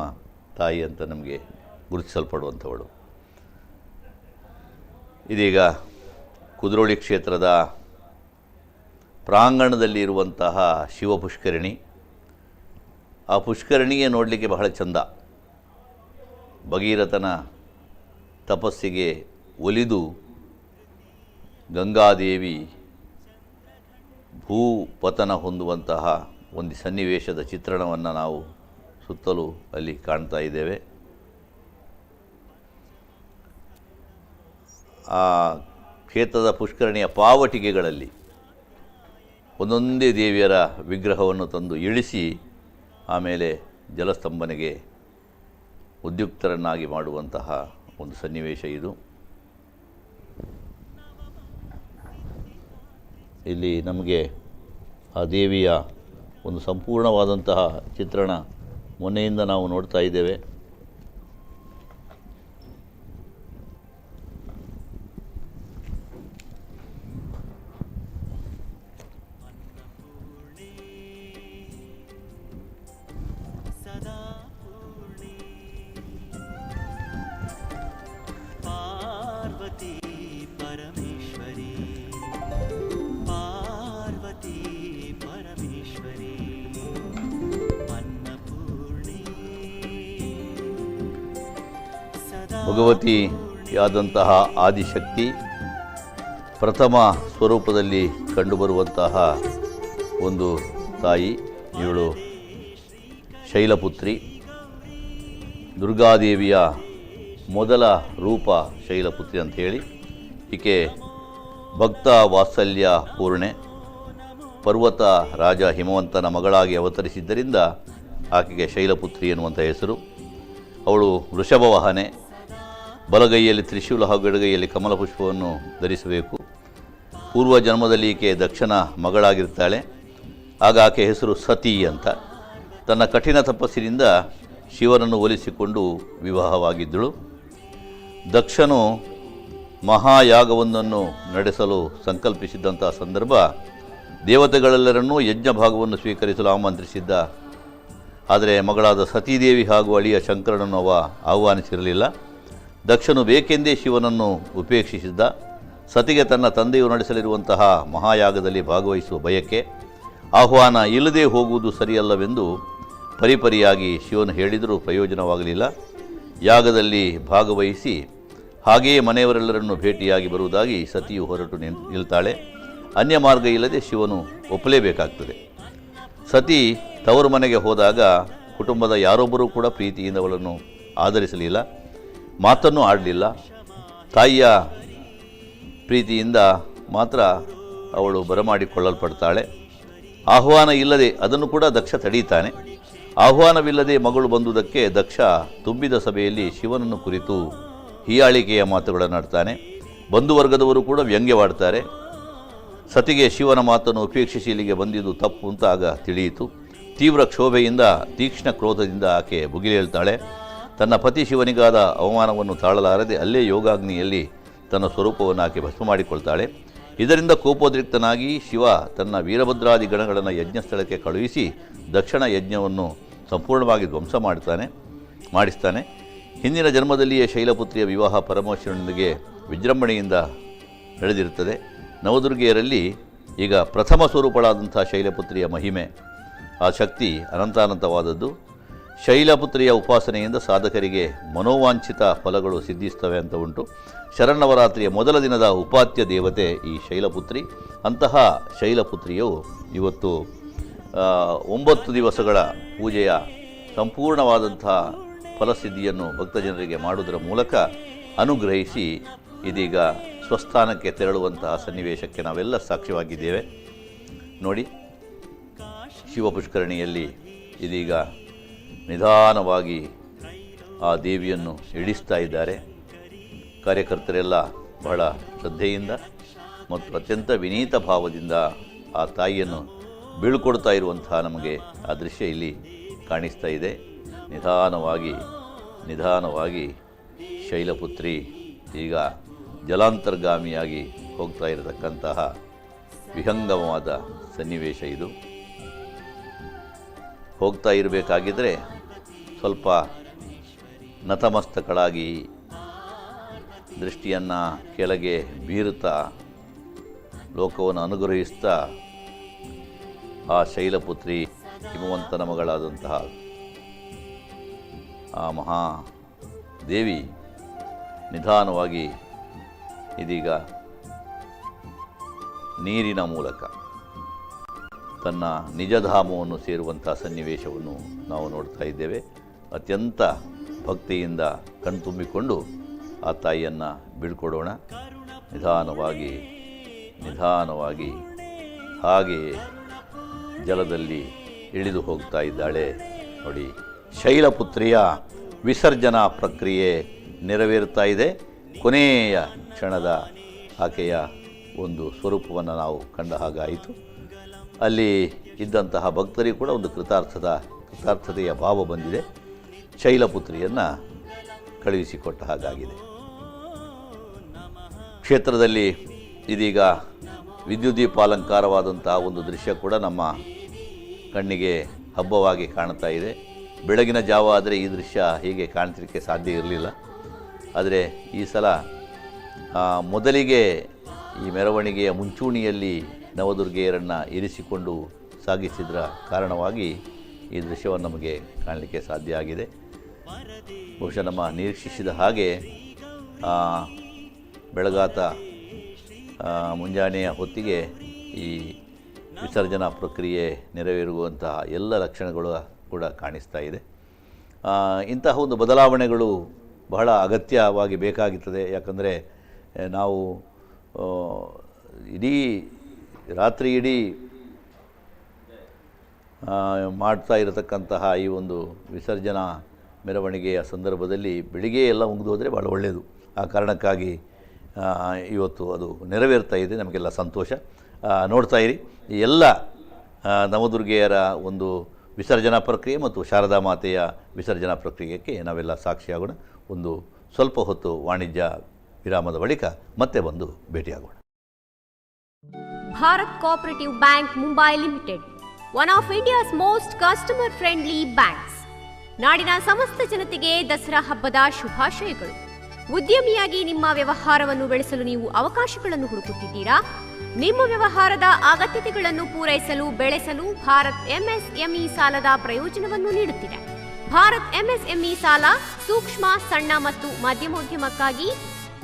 S4: ತಾಯಿ ಅಂತ ನಮಗೆ ಗುರುತಿಸಲ್ಪಡುವಂಥವಳು. ಇದೀಗ ಕುದ್ರೋಳಿ ಕ್ಷೇತ್ರದ ಪ್ರಾಂಗಣದಲ್ಲಿ ಇರುವಂತಹ ಶಿವಪುಷ್ಕರಿಣಿ. ಆ ಪುಷ್ಕರಣಿಯೇ ನೋಡಲಿಕ್ಕೆ ಬಹಳ ಚಂದ. ಭಗೀರಥನ ತಪಸ್ಸಿಗೆ ಒಲಿದು ಗಂಗಾದೇವಿ ಭೂಪತನ ಹೊಂದುವಂತಹ ಒಂದು ಸನ್ನಿವೇಶದ ಚಿತ್ರಣವನ್ನು ನಾವು ಸುತ್ತಲೂ ಅಲ್ಲಿ ಕಾಣ್ತಾ ಇದ್ದೇವೆ. ಆ ಕ್ಷೇತ್ರದ ಪುಷ್ಕರಣಿಯ ಪಾವಟಿಗೆಗಳಲ್ಲಿ ಒಂದೊಂದೇ ದೇವಿಯರ ವಿಗ್ರಹವನ್ನು ತಂದು ಇಳಿಸಿ ಆಮೇಲೆ ಜಲಸ್ತಂಭನೆಗೆ ಉದ್ಯುಕ್ತರನ್ನಾಗಿ ಮಾಡುವಂತಹ ಒಂದು ಸನ್ನಿವೇಶ ಇದು. ಇಲ್ಲಿ ನಮಗೆ ಆ ದೇವಿಯ ಒಂದು ಸಂಪೂರ್ಣವಾದಂತಹ ಚಿತ್ರಣ ಮೊನ್ನೆಯಿಂದ ನಾವು ನೋಡ್ತಾ ಇದ್ದೇವೆ. ಭಗವತಿಯಾದಂತಹ ಆದಿಶಕ್ತಿ ಪ್ರಥಮ ಸ್ವರೂಪದಲ್ಲಿ ಕಂಡುಬರುವಂತಹ ಒಂದು ತಾಯಿ ಇವಳು ಶೈಲಪುತ್ರಿ. ದುರ್ಗಾದೇವಿಯ ಮೊದಲ ರೂಪ ಶೈಲಪುತ್ರಿ ಅಂಥೇಳಿ. ಈಕೆ ಭಕ್ತ ವಾತ್ಸಲ್ಯ ಪೂರ್ಣೆ. ಪರ್ವತ ರಾಜ ಹಿಮವಂತನ ಮಗಳಾಗಿ ಅವತರಿಸಿದ್ದರಿಂದ ಆಕೆಗೆ ಶೈಲಪುತ್ರಿ ಎನ್ನುವಂಥ ಹೆಸರು. ಅವಳು ವೃಷಭವಾಹನೆ. ಬಲಗೈಯಲ್ಲಿ ತ್ರಿಶೂಲ ಹಾಗೂ ಎಡಗೈಯಲ್ಲಿ ಕಮಲ ಪುಷ್ಪವನ್ನು ಧರಿಸಬೇಕು. ಪೂರ್ವ ಜನ್ಮದಲ್ಲಿ ಈಕೆ ದಕ್ಷನ ಮಗಳಾಗಿರ್ತಾಳೆ. ಆಗ ಆಕೆ ಹೆಸರು ಸತಿ ಅಂತ. ತನ್ನ ಕಠಿಣ ತಪಸ್ಸಿನಿಂದ ಶಿವನನ್ನು ಒಲಿಸಿಕೊಂಡು ವಿವಾಹವಾಗಿದ್ದಳು. ದಕ್ಷನು ಮಹಾಯಾಗವೊಂದನ್ನು ನಡೆಸಲು ಸಂಕಲ್ಪಿಸಿದ್ದಂಥ ಸಂದರ್ಭ ದೇವತೆಗಳೆಲ್ಲರನ್ನೂ ಯಜ್ಞ ಭಾಗವನ್ನು ಸ್ವೀಕರಿಸಲು ಆಮಂತ್ರಿಸಿದ್ದ. ಆದರೆ ಮಗಳಾದ ಸತೀದೇವಿ ಹಾಗೂ ಅಳಿಯ ಶಂಕರನನ್ನು ಅವ ಆಹ್ವಾನಿಸಿರಲಿಲ್ಲ. ದಕ್ಷನು ಬೇಕೆಂದೇ ಶಿವನನ್ನು ಉಪೇಕ್ಷಿಸಿದ್ದ. ಸತಿಗೆ ತನ್ನ ತಂದೆಯು ನಡೆಸಲಿರುವಂತಹ ಮಹಾಯಾಗದಲ್ಲಿ ಭಾಗವಹಿಸುವ ಬಯಕೆ, ಆಹ್ವಾನ ಇಲ್ಲದೇ ಹೋಗುವುದು ಸರಿಯಲ್ಲವೆಂದು ಪರಿಪರಿಯಾಗಿ ಶಿವನು ಹೇಳಿದರೂ ಪ್ರಯೋಜನವಾಗಲಿಲ್ಲ. ಯಾಗದಲ್ಲಿ ಭಾಗವಹಿಸಿ ಹಾಗೆಯೇ ಮನೆಯವರೆಲ್ಲರನ್ನು ಭೇಟಿಯಾಗಿ ಬರುವುದಾಗಿ ಸತಿಯು ಹೊರಟು ನಿಲ್ತಾಳೆ. ಅನ್ಯ ಮಾರ್ಗ ಇಲ್ಲದೆ ಶಿವನು ಒಪ್ಪಲೇಬೇಕಾಗ್ತದೆ. ಸತಿ ತವರು ಮನೆಗೆ ಹೋದಾಗ ಕುಟುಂಬದ ಯಾರೊಬ್ಬರೂ ಕೂಡ ಪ್ರೀತಿಯಿಂದ ಅವಳನ್ನು ಆದರಿಸಲಿಲ್ಲ, ಮಾತನ್ನು ಆಡಲಿಲ್ಲ. ತಾಯಿಯ ಪ್ರೀತಿಯಿಂದ ಮಾತ್ರ ಅವಳು ಬರಮಾಡಿಕೊಳ್ಳಲ್ಪಡ್ತಾಳೆ. ಆಹ್ವಾನ ಇಲ್ಲದೆ ಅದನ್ನು ಕೂಡ ದಕ್ಷ ತಡೀತಾನೆ. ಆಹ್ವಾನವಿಲ್ಲದೆ ಮಗಳು ಬಂದುದಕ್ಕೆ ದಕ್ಷ ತುಂಬಿದ ಸಭೆಯಲ್ಲಿ ಶಿವನನ್ನು ಕುರಿತು ಹೀಯಾಳಿಕೆಯ ಮಾತುಗಳನ್ನಾಡ್ತಾನೆ. ಬಂಧುವರ್ಗದವರು ಕೂಡ ವ್ಯಂಗ್ಯವಾಡ್ತಾರೆ. ಸತಿಗೆ ಶಿವನ ಮಾತನ್ನು ಉಪೇಕ್ಷಿಸಿ ಇಲ್ಲಿಗೆ ಬಂದಿದ್ದು ತಪ್ಪು ಅಂತ ಆಗ ತಿಳಿಯಿತು. ತೀವ್ರ ಕ್ಷೋಭೆಯಿಂದ ತೀಕ್ಷ್ಣ ಕ್ರೋಧದಿಂದ ಆಕೆ ಭುಗಿಲೇಳ್ತಾಳೆ. ತನ್ನ ಪತಿ ಶಿವನಿಗಾದ ಅವಮಾನವನ್ನು ತಾಳಲಾರದೆ ಅಲ್ಲೇ ಯೋಗಾಗ್ನಿಯಲ್ಲಿ ತನ್ನ ಸ್ವರೂಪವನ್ನು ಆಕೆ ಭಸ್ಮ ಮಾಡಿಕೊಳ್ತಾಳೆ. ಇದರಿಂದ ಕೋಪೋದ್ರಿಕ್ತನಾಗಿ ಶಿವ ತನ್ನ ವೀರಭದ್ರಾದಿ ಗಣಗಳನ್ನು ಯಜ್ಞಸ್ಥಳಕ್ಕೆ ಕಳುಹಿಸಿ ದಕ್ಷಿಣ ಯಜ್ಞವನ್ನು ಸಂಪೂರ್ಣವಾಗಿ ಧ್ವಂಸ ಮಾಡಿಸ್ತಾನೆ. ಹಿಂದಿನ ಜನ್ಮದಲ್ಲಿಯೇ ಶೈಲಪುತ್ರಿಯ ವಿವಾಹ ಪರಮೇಶ್ವರನೊಂದಿಗೆ ವಿಜೃಂಭಣೆಯಿಂದ ನಡೆದಿರುತ್ತದೆ. ನವದುರ್ಗೆಯರಲ್ಲಿ ಈಗ ಪ್ರಥಮ ಸ್ವರೂಪಳಾದಂಥ ಶೈಲಪುತ್ರಿಯ ಮಹಿಮೆ, ಆ ಶಕ್ತಿ ಅನಂತಾನಂತವಾದದ್ದು. ಶೈಲಪುತ್ರಿಯ ಉಪಾಸನೆಯಿಂದ ಸಾಧಕರಿಗೆ ಮನೋವಾಂಛಿತ ಫಲಗಳು ಸಿದ್ಧಿಸ್ತವೆ ಅಂತ ಉಂಟು. ಶರನ್ನವರಾತ್ರಿಯ ಮೊದಲ ದಿನದ ಉಪಾತ್ಯ ದೇವತೆ ಈ ಶೈಲಪುತ್ರಿ. ಅಂತಹ ಶೈಲಪುತ್ರಿಯು ಇವತ್ತು 9 ದಿವಸಗಳ ಪೂಜೆಯ ಸಂಪೂರ್ಣವಾದಂಥ ಫಲಸಿದ್ಧಿಯನ್ನು ಭಕ್ತಜನರಿಗೆ ಮಾಡುವುದರ ಮೂಲಕ ಅನುಗ್ರಹಿಸಿ ಇದೀಗ ಸ್ವಸ್ಥಾನಕ್ಕೆ ತೆರಳುವಂತಹ ಸನ್ನಿವೇಶಕ್ಕೆ ನಾವೆಲ್ಲ ಸಾಕ್ಷ್ಯವಾಗಿದ್ದೇವೆ. ನೋಡಿ, ಶಿವಪುಷ್ಕರಣಿಯಲ್ಲಿ ಇದೀಗ ನಿಧಾನವಾಗಿ ಆ ದೇವಿಯನ್ನು ಇಳಿಸ್ತಾ ಇದ್ದಾರೆ. ಕಾರ್ಯಕರ್ತರೆಲ್ಲ ಬಹಳ ಶ್ರದ್ಧೆಯಿಂದ ಮತ್ತು ಅತ್ಯಂತ ವಿನೀತ ಭಾವದಿಂದ ಆ ತಾಯಿಯನ್ನು ಬೀಳ್ಕೊಡ್ತಾ ಇರುವಂತಹ ನಮಗೆ ಆ ದೃಶ್ಯ ಇಲ್ಲಿ ಕಾಣಿಸ್ತಾ ಇದೆ. ನಿಧಾನವಾಗಿ ನಿಧಾನವಾಗಿ ಶೈಲಪುತ್ರಿ ಈಗ ಜಲಾಂತರ್ಗಾಮಿಯಾಗಿ ಹೋಗ್ತಾ ಇರತಕ್ಕಂತಹ ವಿಹಂಗಮವಾದ ಸನ್ನಿವೇಶ ಇದು. ಹೋಗ್ತಾ ಇರಬೇಕಾಗಿದ್ದರೆ ಸ್ವಲ್ಪ ನತಮಸ್ತಕಳಾಗಿ ದೃಷ್ಟಿಯನ್ನು ಕೆಳಗೆ ಬೀರುತ್ತಾ ಲೋಕವನ್ನು ಅನುಗ್ರಹಿಸ್ತಾ ಆ ಶೈಲಪುತ್ರಿ ಹಿಮವಂತನ ಮಗಳಾದಂತಹ ಆ ಮಹಾದೇವಿ ನಿಧಾನವಾಗಿ ಇದೀಗ ನೀರಿನ ಮೂಲಕ ತನ್ನ ನಿಜಧಾಮವನ್ನು ಸೇರುವಂಥ ಸನ್ನಿವೇಶವನ್ನು ನಾವು ನೋಡ್ತಾ ಇದ್ದೇವೆ. ಅತ್ಯಂತ ಭಕ್ತಿಯಿಂದ ಕಣ್ತುಂಬಿಕೊಂಡು ಆ ತಾಯಿಯನ್ನು ಬೀಳ್ಕೊಡೋಣ. ನಿಧಾನವಾಗಿ ನಿಧಾನವಾಗಿ ಹಾಗೆಯೇ ಜಲದಲ್ಲಿ ಇಳಿದು ಹೋಗ್ತಾ ಇದ್ದಾಳೆ. ನೋಡಿ, ಶೈಲಪುತ್ರಿಯ ವಿಸರ್ಜನಾ ಪ್ರಕ್ರಿಯೆ ನೆರವೇರುತ್ತಾ ಇದೆ. ಕೊನೆಯ ಕ್ಷಣದ ಆಕೆಯ ಒಂದು ಸ್ವರೂಪವನ್ನು ನಾವು ಕಂಡ ಹಾಗಾಯಿತು. ಅಲ್ಲಿ ಇದ್ದಂತಹ ಭಕ್ತರಿಗೂ ಕೂಡ ಒಂದು ಕೃತಾರ್ಥತೆಯ ಭಾವ ಬಂದಿದೆ. ಶೈಲಪುತ್ರಿಯನ್ನು ಕಳುಹಿಸಿಕೊಟ್ಟ ಹಾಗಾಗಿದೆ. ಕ್ಷೇತ್ರದಲ್ಲಿ ಇದೀಗ ವಿದ್ಯುದ್ದೀಪಾಲಂಕಾರವಾದಂತಹ ಒಂದು ದೃಶ್ಯ ಕೂಡ ನಮ್ಮ ಕಣ್ಣಿಗೆ ಹಬ್ಬವಾಗಿ ಕಾಣ್ತಾ ಇದೆ. ಬೆಳಗಿನ ಜಾವ ಆದರೆ ಈ ದೃಶ್ಯ ಹೀಗೆ ಕಾಣ್ತಿದ್ದಕ್ಕೆ ಸಾಧ್ಯ ಇರಲಿಲ್ಲ. ಆದರೆ ಈ ಸಲ ಮೊದಲಿಗೆ ಈ ಮೆರವಣಿಗೆಯ ಮುಂಚೂಣಿಯಲ್ಲಿ ನವದುರ್ಗೆಯರನ್ನು ಇರಿಸಿಕೊಂಡು ಸಾಗಿಸಿದ್ರ ಕಾರಣವಾಗಿ ಈ ದೃಶ್ಯವನ್ನು ನಮಗೆ ಕಾಣಲಿಕ್ಕೆ ಸಾಧ್ಯ ಆಗಿದೆ. ಬಹುಶಃ ನಮ್ಮ ನಿರೀಕ್ಷಿಸಿದ ಹಾಗೆ ಬೆಳಗಾತ ಮುಂಜಾನೆಯ ಹೊತ್ತಿಗೆ ಈ ವಿಸರ್ಜನಾ ಪ್ರಕ್ರಿಯೆ ನೆರವೇರುವಂತಹ ಎಲ್ಲ ಲಕ್ಷಣಗಳು ಕೂಡ ಕಾಣಿಸ್ತಾ ಇದೆ. ಇಂತಹ ಒಂದು ಬದಲಾವಣೆಗಳು ಬಹಳ ಅಗತ್ಯವಾಗಿ ಬೇಕಾಗುತ್ತದೆ. ಯಾಕಂದರೆ ನಾವು ಇಡೀ ರಾತ್ರಿ ಇಡೀ ಮಾಡ್ತಾ ಇರತಕ್ಕಂತಹ ಈ ಒಂದು ವಿಸರ್ಜನಾ ಮೆರವಣಿಗೆಯ ಸಂದರ್ಭದಲ್ಲಿ ಬೆಳಿಗ್ಗೆ ಎಲ್ಲ ಮುಗಿದು ಹೋದರೆ ಭಾಳ ಒಳ್ಳೆಯದು. ಆ ಕಾರಣಕ್ಕಾಗಿ ಇವತ್ತು ಅದು ನೆರವೇರ್ತಾ ಇದೆ, ನಮಗೆಲ್ಲ ಸಂತೋಷ. ನೋಡ್ತಾ ಇರಿ ಈ ಎಲ್ಲ ನವದುರ್ಗೆಯರ ಒಂದು ವಿಸರ್ಜನಾ ಪ್ರಕ್ರಿಯೆ ಮತ್ತು ಶಾರದಾ ಮಾತೆಯ ವಿಸರ್ಜನಾ ಪ್ರಕ್ರಿಯೆಗೆ ನಾವೆಲ್ಲ ಸಾಕ್ಷಿಯಾಗೋಣ. ಒಂದು ಸ್ವಲ್ಪ ಹೊತ್ತು ವಾಣಿಜ್ಯ ವಿರಾಮದ ಬಳಿಕ ಮತ್ತೆ ಬಂದು ಭೇಟಿಯಾಗೋಣ.
S23: Bharat cooperative bank Mumbai limited, one of India's most customer friendly banks. ನಾಡಿನ ಸಮಸ್ತ ಜನತೆಗೆ ದಸರಾ ಹಬ್ಬದ ಶುಭಾಶಯಗಳು. ಉದ್ಯಮಿಯಾಗಿ ನಿಮ್ಮ ವ್ಯವಹಾರವನ್ನು ಬೆಳೆಸಲು ನೀವು ಅವಕಾಶಗಳನ್ನು ಹುಡುಕುತ್ತಿದ್ದೀರಾ? ನಿಮ್ಮ ವ್ಯವಹಾರದ ಅಗತ್ಯತೆಗಳನ್ನು ಪೂರೈಸಲು ಬೆಳೆಸಲು ಭಾರತ್ ಎಂಎಸ್ಎಂಇ ಸಾಲದ ಪ್ರಯೋಜನವನ್ನು ನೀಡುತ್ತಿದೆ. ಭಾರತ್ ಎಂಎಸ್ಎಂಇ ಸಾಲ ಸೂಕ್ಷ್ಮ, ಸಣ್ಣ ಮತ್ತು ಮಧ್ಯಮೋದ್ಯಮಕ್ಕಾಗಿ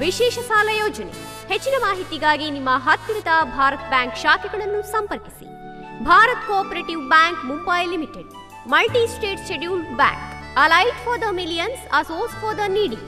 S23: ವಿಶೇಷ ಸಾಲ ಯೋಜನೆ. ಹೆಚ್ಚಿನ ಮಾಹಿತಿಗಾಗಿ ನಿಮ್ಮ ಹತ್ತಿರದ ಭಾರತ್ ಬ್ಯಾಂಕ್ ಶಾಖೆಗಳನ್ನು ಸಂಪರ್ಕಿಸಿ. Bharat cooperative bank Mumbai limited, multi state scheduled bank, a light for the millions, a source for the needy.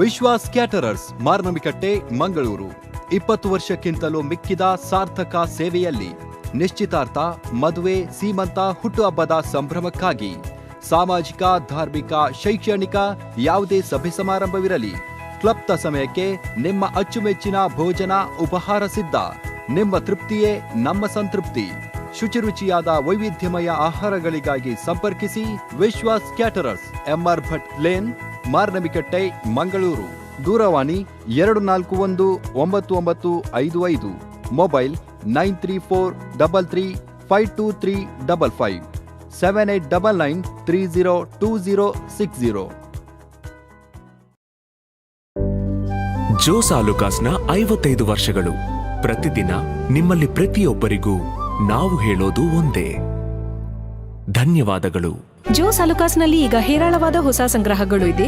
S5: Vishwas caterers, Marnamikatte, Mangaluru. 20 ವರ್ಷಕ್ಕಿಂತಲೂ ಮಿಕ್ಕಿದ ಸಾರ್ಥಕ ಸೇವೆಯಲ್ಲಿ ನಿಶ್ಚಿತಾರ್ಥ, ಮದುವೆ, ಸೀಮಂತ, ಹುಟ್ಟುಹಬ್ಬದ ಸಂಭ್ರಮಕ್ಕಾಗಿ ಸಾಮಾಜಿಕ, ಧಾರ್ಮಿಕ, ಶೈಕ್ಷಣಿಕ ಯಾವುದೇ ಸಭೆ ಸಮಾರಂಭವಿರಲಿ, ಕ್ಲಬ್ತ ಸಮಯಕ್ಕೆ ನಿಮ್ಮ ಅಚ್ಚುಮೆಚ್ಚಿನ ಭೋಜನ ಉಪಹಾರ ಸಿದ್ಧ. ನಿಮ್ಮ ತೃಪ್ತಿಯೇ ನಮ್ಮ ಸಂತೃಪ್ತಿ. ಶುಚಿರುಚಿಯಾದ ವೈವಿಧ್ಯಮಯ ಆಹಾರಗಳಿಗಾಗಿ ಸಂಪರ್ಕಿಸಿ Vishwas caterers, MR Bhat lane, Marnamikatte, Mangaluru. ದೂರವಾಣಿ 241 9955, ಮೊಬೈಲ್ 934 33 523 55, 7899 30 2060.
S8: ಜೋಸ್ ಆಲುಕಾಸ್ನ 55 ವರ್ಷಗಳು. ಪ್ರತಿದಿನ ನಿಮ್ಮಲ್ಲಿ ಪ್ರತಿಯೊಬ್ಬರಿಗೂ ನಾವು ಹೇಳೋದು ಒಂದೇ, ಧನ್ಯವಾದಗಳು.
S10: ಜೋಸ್ ಅಲುಕಾಸ್ನಲ್ಲಿ ಈಗ ಹೇರಾಳವಾದ ಹೊಸ ಸಂಗ್ರಹಗಳು ಇದೆ.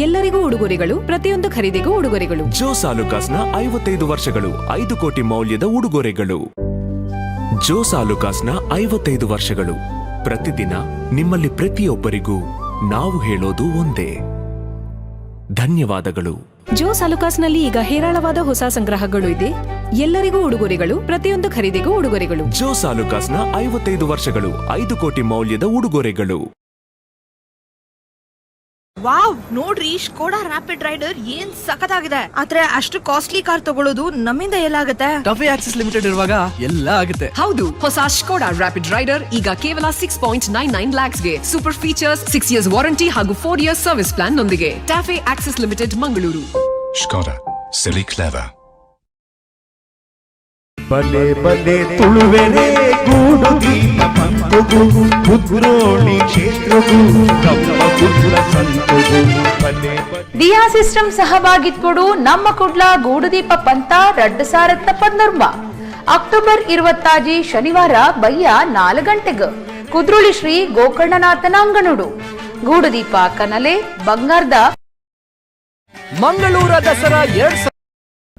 S10: ಎಲ್ಲರಿಗೂ ಉಡುಗೊರೆಗಳು, ಪ್ರತಿಯೊಂದು ಖರೀದಿಗೂ ಉಡುಗೊರೆಗಳು.
S8: ಜೋಸ್ ಆಲುಕಾಸ್ನ 55 ವರ್ಷಗಳು, 5 ಕೋಟಿ ಮೌಲ್ಯದ ಉಡುಗೊರೆಗಳು. ಜೋಸ್ ಆಲುಕಾಸ್ನ 55 ವರ್ಷಗಳು. ಪ್ರತಿದಿನ ನಿಮ್ಮಲ್ಲಿ ಪ್ರತಿಯೊಬ್ಬರಿಗೂ ನಾವು ಹೇಳೋದು ಒಂದೇ, ಧನ್ಯವಾದಗಳು.
S10: ಜೋಸ್ ಅಲುಕಾಸ್ನಲ್ಲಿ ಈಗ ಹೇರಾಳವಾದ ಹೊಸ ಸಂಗ್ರಹಗಳು ಇದೆ. ಎಲ್ಲರಿಗೂ ಉಡುಗೊರೆಗಳು, ಪ್ರತಿಯೊಂದು ಖರೀದಿಗೂ ಉಡುಗೊರೆಗಳು.
S8: ಜೋಸ್ ಆಲುಕಾಸ್ನ 55 ವರ್ಷಗಳು, 5 ಕೋಟಿ ಮೌಲ್ಯದ ಉಡುಗೊರೆಗಳು.
S6: ವಾವ್, ನೋಡ್ರಿ ಸ್ಕೋಡಾ ರ್ಯಾಪಿಡ್ ರೈಡರ್ ಏನ್ ಸಖತ್ತಾಗಿದೆ. ಆದ್ರೆ ಅಷ್ಟು ಕಾಸ್ಟ್ಲಿ ಕಾರ್ ತಗೊಳ್ಳೋದು ನಮ್ಮಿಂದ ಎಲ್ಲಾಗತ್ತೆ?
S14: ಟಫೆ ಆಕ್ಸಿಸ್ ಲಿಮಿಟೆಡ್ ಇರುವಾಗ ಎಲ್ಲ ಆಗುತ್ತೆ.
S11: ಹೌದು, ಹೊಸ ಸ್ಕೋಡಾ ರ್ಯಾಪಿಡ್ ರೈಡರ್ ಈಗ ಕೇವಲ 6.99 ಲ್ಯಾಕ್ಸ್ಗೆ ಸೂಪರ್ ಫೀಚರ್ಸ್, 6 ಇಯರ್ಸ್ ವಾರಂಟಿ ಹಾಗೂ 4 ಇಯರ್ಸ್ ಸರ್ವಿಸ್ ಪ್ಲಾನ್ ನೊಂದಿಗೆ. TAFE Axis limited, Mangaluru.
S16: Skoda, silly clever.
S2: ಬಲೆ ಬಲೆ ತುಳುವೆರೆ ಗೂಡು ದೀಪ ಪಂತುಗು, ಕುದ್ರೋಳಿ ಕ್ಷೇತ್ರಗು, ನಮ್ಮ ಕುಡ್ಲ ಸಂತುಗು. ಬಲೆ
S13: ದಿಯಾ ಸಿಸ್ಟಮ್ ಸಹಭಾಗಿತ್ವಡು ನಮ್ಮ ಕುಡ್ಲ ಗೂಡುದೀಪ ಪಂತ 2019 ಅಕ್ಟೋಬರ್ 26 ಶನಿವಾರ ಬಯ್ಯ 4 ಗಂಟೆಗೆ ಕುದ್ರೋಳಿ ಶ್ರೀ ಗೋಕರ್ಣನಾಥನ ಅಂಗನುಡು ಗೂಡುದೀಪ ಕನಲೆ ಬಂಗಾರದ
S14: ಮಂಗಳೂರ ದಸರಾ 2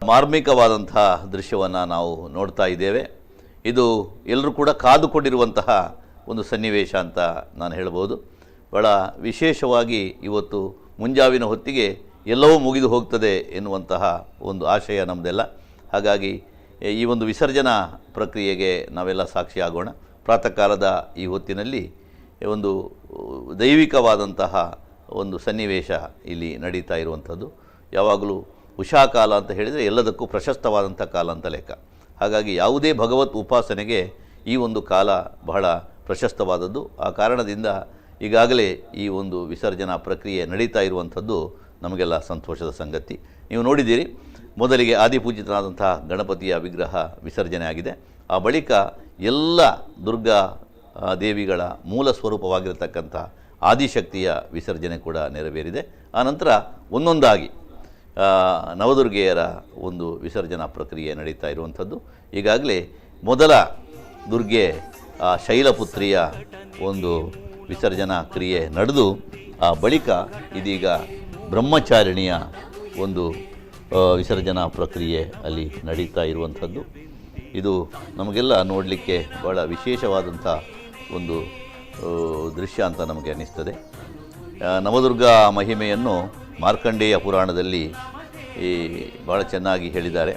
S4: ಮಾರ್ಮಿಕವಾದಂತಹ ದೃಶ್ಯವನ್ನು ನಾವು ನೋಡ್ತಾ ಇದ್ದೇವೆ. ಇದು ಎಲ್ಲರೂ ಕೂಡ ಕಾದುಕೊಂಡಿರುವಂತಹ ಒಂದು ಸನ್ನಿವೇಶ ಅಂತ ನಾನು ಹೇಳ್ಬೋದು. ಭಾಳ ವಿಶೇಷವಾಗಿ ಇವತ್ತು ಮುಂಜಾವಿನ ಹೊತ್ತಿಗೆ ಎಲ್ಲವೂ ಮುಗಿದು ಹೋಗ್ತದೆ ಎನ್ನುವಂತಹ ಒಂದು ಆಶಯ ನಮ್ಮದೆಲ್ಲ. ಹಾಗಾಗಿ ಈ ಒಂದು ವಿಸರ್ಜನಾ ಪ್ರಕ್ರಿಯೆಗೆ ನಾವೆಲ್ಲ ಸಾಕ್ಷಿಯಾಗೋಣ. ಪ್ರಾತಃ ಕಾಲದ ಈ ಹೊತ್ತಿನಲ್ಲಿ ಒಂದು ದೈವಿಕವಾದಂತಹ ಒಂದು ಸನ್ನಿವೇಶ ಇಲ್ಲಿ ನಡೀತಾ ಇರುವಂಥದ್ದು. ಯಾವಾಗಲೂ ಉಷಾಕಾಲ ಅಂತ ಹೇಳಿದರೆ ಎಲ್ಲದಕ್ಕೂ ಪ್ರಶಸ್ತವಾದಂಥ ಕಾಲ ಅಂತ ಲೆಕ್ಕ. ಹಾಗಾಗಿ ಯಾವುದೇ ಭಗವತ್ ಉಪಾಸನೆಗೆ ಈ ಒಂದು ಕಾಲ ಬಹಳ ಪ್ರಶಸ್ತವಾದದ್ದು. ಆ ಕಾರಣದಿಂದ ಈಗಾಗಲೇ ಈ ಒಂದು ವಿಸರ್ಜನಾ ಪ್ರಕ್ರಿಯೆ ನಡೀತಾ ಇರುವಂಥದ್ದು ನಮಗೆಲ್ಲ ಸಂತೋಷದ ಸಂಗತಿ. ನೀವು ನೋಡಿದ್ದೀರಿ, ಮೊದಲಿಗೆ ಆದಿಪೂಜಿತನಾದಂಥ ಗಣಪತಿಯ ವಿಗ್ರಹ ವಿಸರ್ಜನೆ ಆಗಿದೆ. ಆ ಬಳಿಕ ಎಲ್ಲ ದುರ್ಗಾ ದೇವಿಗಳ ಮೂಲ ಸ್ವರೂಪವಾಗಿರತಕ್ಕಂಥ ಆದಿಶಕ್ತಿಯ ವಿಸರ್ಜನೆ ಕೂಡ ನೆರವೇರಿದೆ. ಆನಂತರ ಒಂದೊಂದಾಗಿ ನವದುರ್ಗೆಯರ ಒಂದು ವಿಸರ್ಜನಾ ಪ್ರಕ್ರಿಯೆ ನಡೀತಾ ಇರುವಂಥದ್ದು. ಈಗಾಗಲೇ ಮೊದಲ ದುರ್ಗೆ ಶೈಲಪುತ್ರಿಯ ಒಂದು ವಿಸರ್ಜನಾ ಕ್ರಿಯೆ ನಡೆದು ಆ ಬಳಿಕ ಇದೀಗ ಬ್ರಹ್ಮಚಾರಿಣಿಯ ಒಂದು ವಿಸರ್ಜನಾ ಪ್ರಕ್ರಿಯೆ ಅಲ್ಲಿ ನಡೀತಾ ಇರುವಂಥದ್ದು. ಇದು ನಮಗೆಲ್ಲ ನೋಡಲಿಕ್ಕೆ ಭಾಳ ವಿಶೇಷವಾದಂಥ ಒಂದು ದೃಶ್ಯ ಅಂತ ನಮಗೆ ಅನ್ನಿಸ್ತದೆ. ನವದುರ್ಗಾ ಮಹಿಮೆಯನ್ನು ಮಾರ್ಕಂಡೇಯ ಪುರಾಣದಲ್ಲಿ ಈ ಭಾಳ ಚೆನ್ನಾಗಿ ಹೇಳಿದ್ದಾರೆ.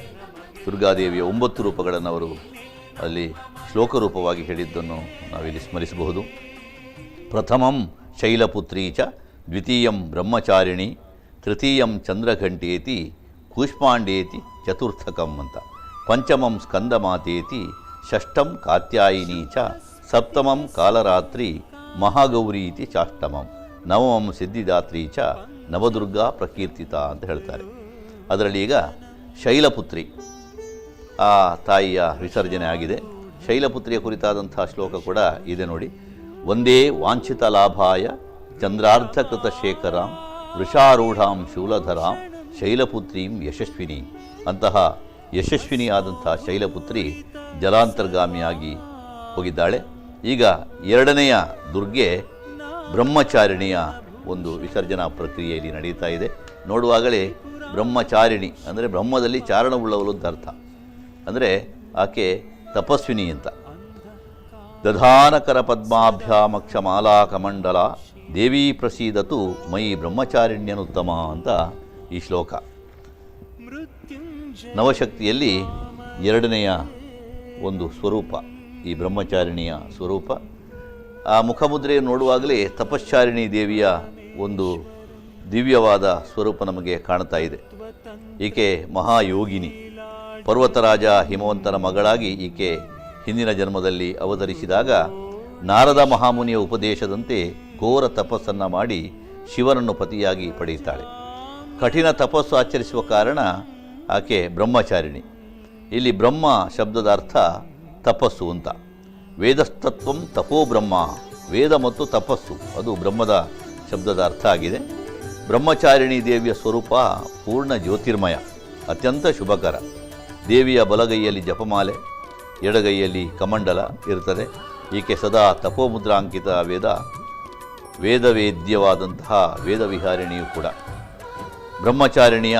S4: ದುರ್ಗಾದೇವಿಯ 9 ರೂಪಗಳನ್ನು ಅವರು ಅಲ್ಲಿ ಶ್ಲೋಕರೂಪವಾಗಿ ಹೇಳಿದ್ದನ್ನು ನಾವಿಲ್ಲಿ ಸ್ಮರಿಸಬಹುದು. ಪ್ರಥಮಂ ಶೈಲಪುತ್ರೀ ಚ ದ್ವಿತೀಯಂ ಬ್ರಹ್ಮಚಾರಿಣಿ ತೃತೀಯಂ ಚಂದ್ರಘಂಟೇತಿ ಕೂಷ್ಮಾಂಡೇತಿ ಚತುರ್ಥಕಂ ಅಂತ, ಪಂಚಮಂ ಸ್ಕಂದಮಾತೇತಿ ಷಷ್ಠಂ ಕಾತ್ಯಾಯಿನಿ ಚ ಸಪ್ತಮಂ ಕಾಲರಾತ್ರಿ ಮಹಾಗೌರೀತಿ ಚಾಷ್ಟಮಂ ನವಮಂ ಸಿದ್ಧಿದಾತ್ರಿ ಚ ನವದುರ್ಗಾ ಪ್ರಕೀರ್ತಿತ ಅಂತ ಹೇಳ್ತಾರೆ. ಅದರಲ್ಲಿ ಈಗ ಶೈಲಪುತ್ರಿ ಆ ತಾಯಿಯ ವಿಸರ್ಜನೆ ಆಗಿದೆ. ಶೈಲಪುತ್ರಿಯ ಕುರಿತಾದಂಥ ಶ್ಲೋಕ ಕೂಡ ಇದೆ ನೋಡಿ. ಒಂದೇ ವಾಂಛಿತ ಲಾಭಾಯ ಚಂದ್ರಾರ್ಧಕೃತ ಶೇಖರಾಂ ವೃಷಾರೂಢಾಂ ಶೂಲಧರಾಂ ಶೈಲಪುತ್ರೀಂ ಯಶಸ್ವಿನಿ. ಅಂತಹ ಯಶಸ್ವಿನಿಯಾದಂಥ ಶೈಲಪುತ್ರಿ ಜಲಾಂತರ್ಗಾಮಿಯಾಗಿ ಹೋಗಿದ್ದಾಳೆ. ಈಗ ಎರಡನೆಯ ದುರ್ಗೆ ಬ್ರಹ್ಮಚಾರಿಣಿಯ ಒಂದು ವಿಸರ್ಜನಾ ಪ್ರಕ್ರಿಯೆಯಲ್ಲಿ ನಡೀತಾ ಇದೆ. ನೋಡುವಾಗಲೇ ಬ್ರಹ್ಮಚಾರಿಣಿ ಅಂದರೆ ಬ್ರಹ್ಮದಲ್ಲಿ ಚಾರಣವುಳ್ಳವಳು ಅಂತ ಅರ್ಥ, ಅಂದರೆ ಆಕೆ ತಪಸ್ವಿನಿ ಅಂತ. ದಧಾನಕರ ಪದ್ಮಾಭ್ಯಾಮಕ್ಷಮಾಲಾ ಕಮಂಡಲ ದೇವೀ ಪ್ರಸೀದತು ಮಯಿ ಬ್ರಹ್ಮಚಾರಿಣ್ಯನುತ್ತಮ ಅಂತ ಈ ಶ್ಲೋಕ. ನವಶಕ್ತಿಯಲ್ಲಿ ಎರಡನೆಯ ಒಂದು ಸ್ವರೂಪ ಈ ಬ್ರಹ್ಮಚಾರಿಣಿಯ ಸ್ವರೂಪ. ಆ ಮುಖಮುದ್ರೆಯನ್ನು ನೋಡುವಾಗಲೇ ತಪಶ್ಚಾರಿಣಿ ದೇವಿಯ ಒಂದು ದಿವ್ಯವಾದ ಸ್ವರೂಪ ನಮಗೆ ಕಾಣ್ತಾ ಇದೆ. ಈಕೆ ಮಹಾಯೋಗಿನಿ, ಪರ್ವತರಾಜ ಹಿಮವಂತನ ಮಗಳಾಗಿ ಈಕೆ ಹಿಂದಿನ ಜನ್ಮದಲ್ಲಿ ಅವತರಿಸಿದಾಗ ನಾರದ ಮಹಾಮುನಿಯ ಉಪದೇಶದಂತೆ ಘೋರ ತಪಸ್ಸನ್ನು ಮಾಡಿ ಶಿವನನ್ನು ಪತಿಯಾಗಿ ಪಡೆಯುತ್ತಾಳೆ. ಕಠಿಣ ತಪಸ್ಸು ಆಚರಿಸುವ ಕಾರಣ ಆಕೆ ಬ್ರಹ್ಮಚಾರಿಣಿ. ಇಲ್ಲಿ ಬ್ರಹ್ಮ ಶಬ್ದದ ಅರ್ಥ ತಪಸ್ಸು ಅಂತ. ವೇದಸ್ತತ್ವಂ ತಪೋ ಬ್ರಹ್ಮ, ವೇದ ಮತ್ತು ತಪಸ್ಸು ಅದು ಬ್ರಹ್ಮದ ಶಬ್ದದ ಅರ್ಥ ಆಗಿದೆ. ಬ್ರಹ್ಮಚಾರಿಣಿ ದೇವಿಯ ಸ್ವರೂಪ ಪೂರ್ಣ ಜ್ಯೋತಿರ್ಮಯ, ಅತ್ಯಂತ ಶುಭಕರ. ದೇವಿಯ ಬಲಗೈಯಲ್ಲಿ ಜಪಮಾಲೆ, ಎಡಗೈಯಲ್ಲಿ ಕಮಂಡಲ ಇರ್ತದೆ. ಈಕೆ ಸದಾ ತಪೋಮುದ್ರಾಂಕಿತ ವೇದವೇದ್ಯವಾದಂತಹ ವೇದವಿಹಾರಿಣಿಯೂ ಕೂಡ. ಬ್ರಹ್ಮಚಾರಿಣಿಯ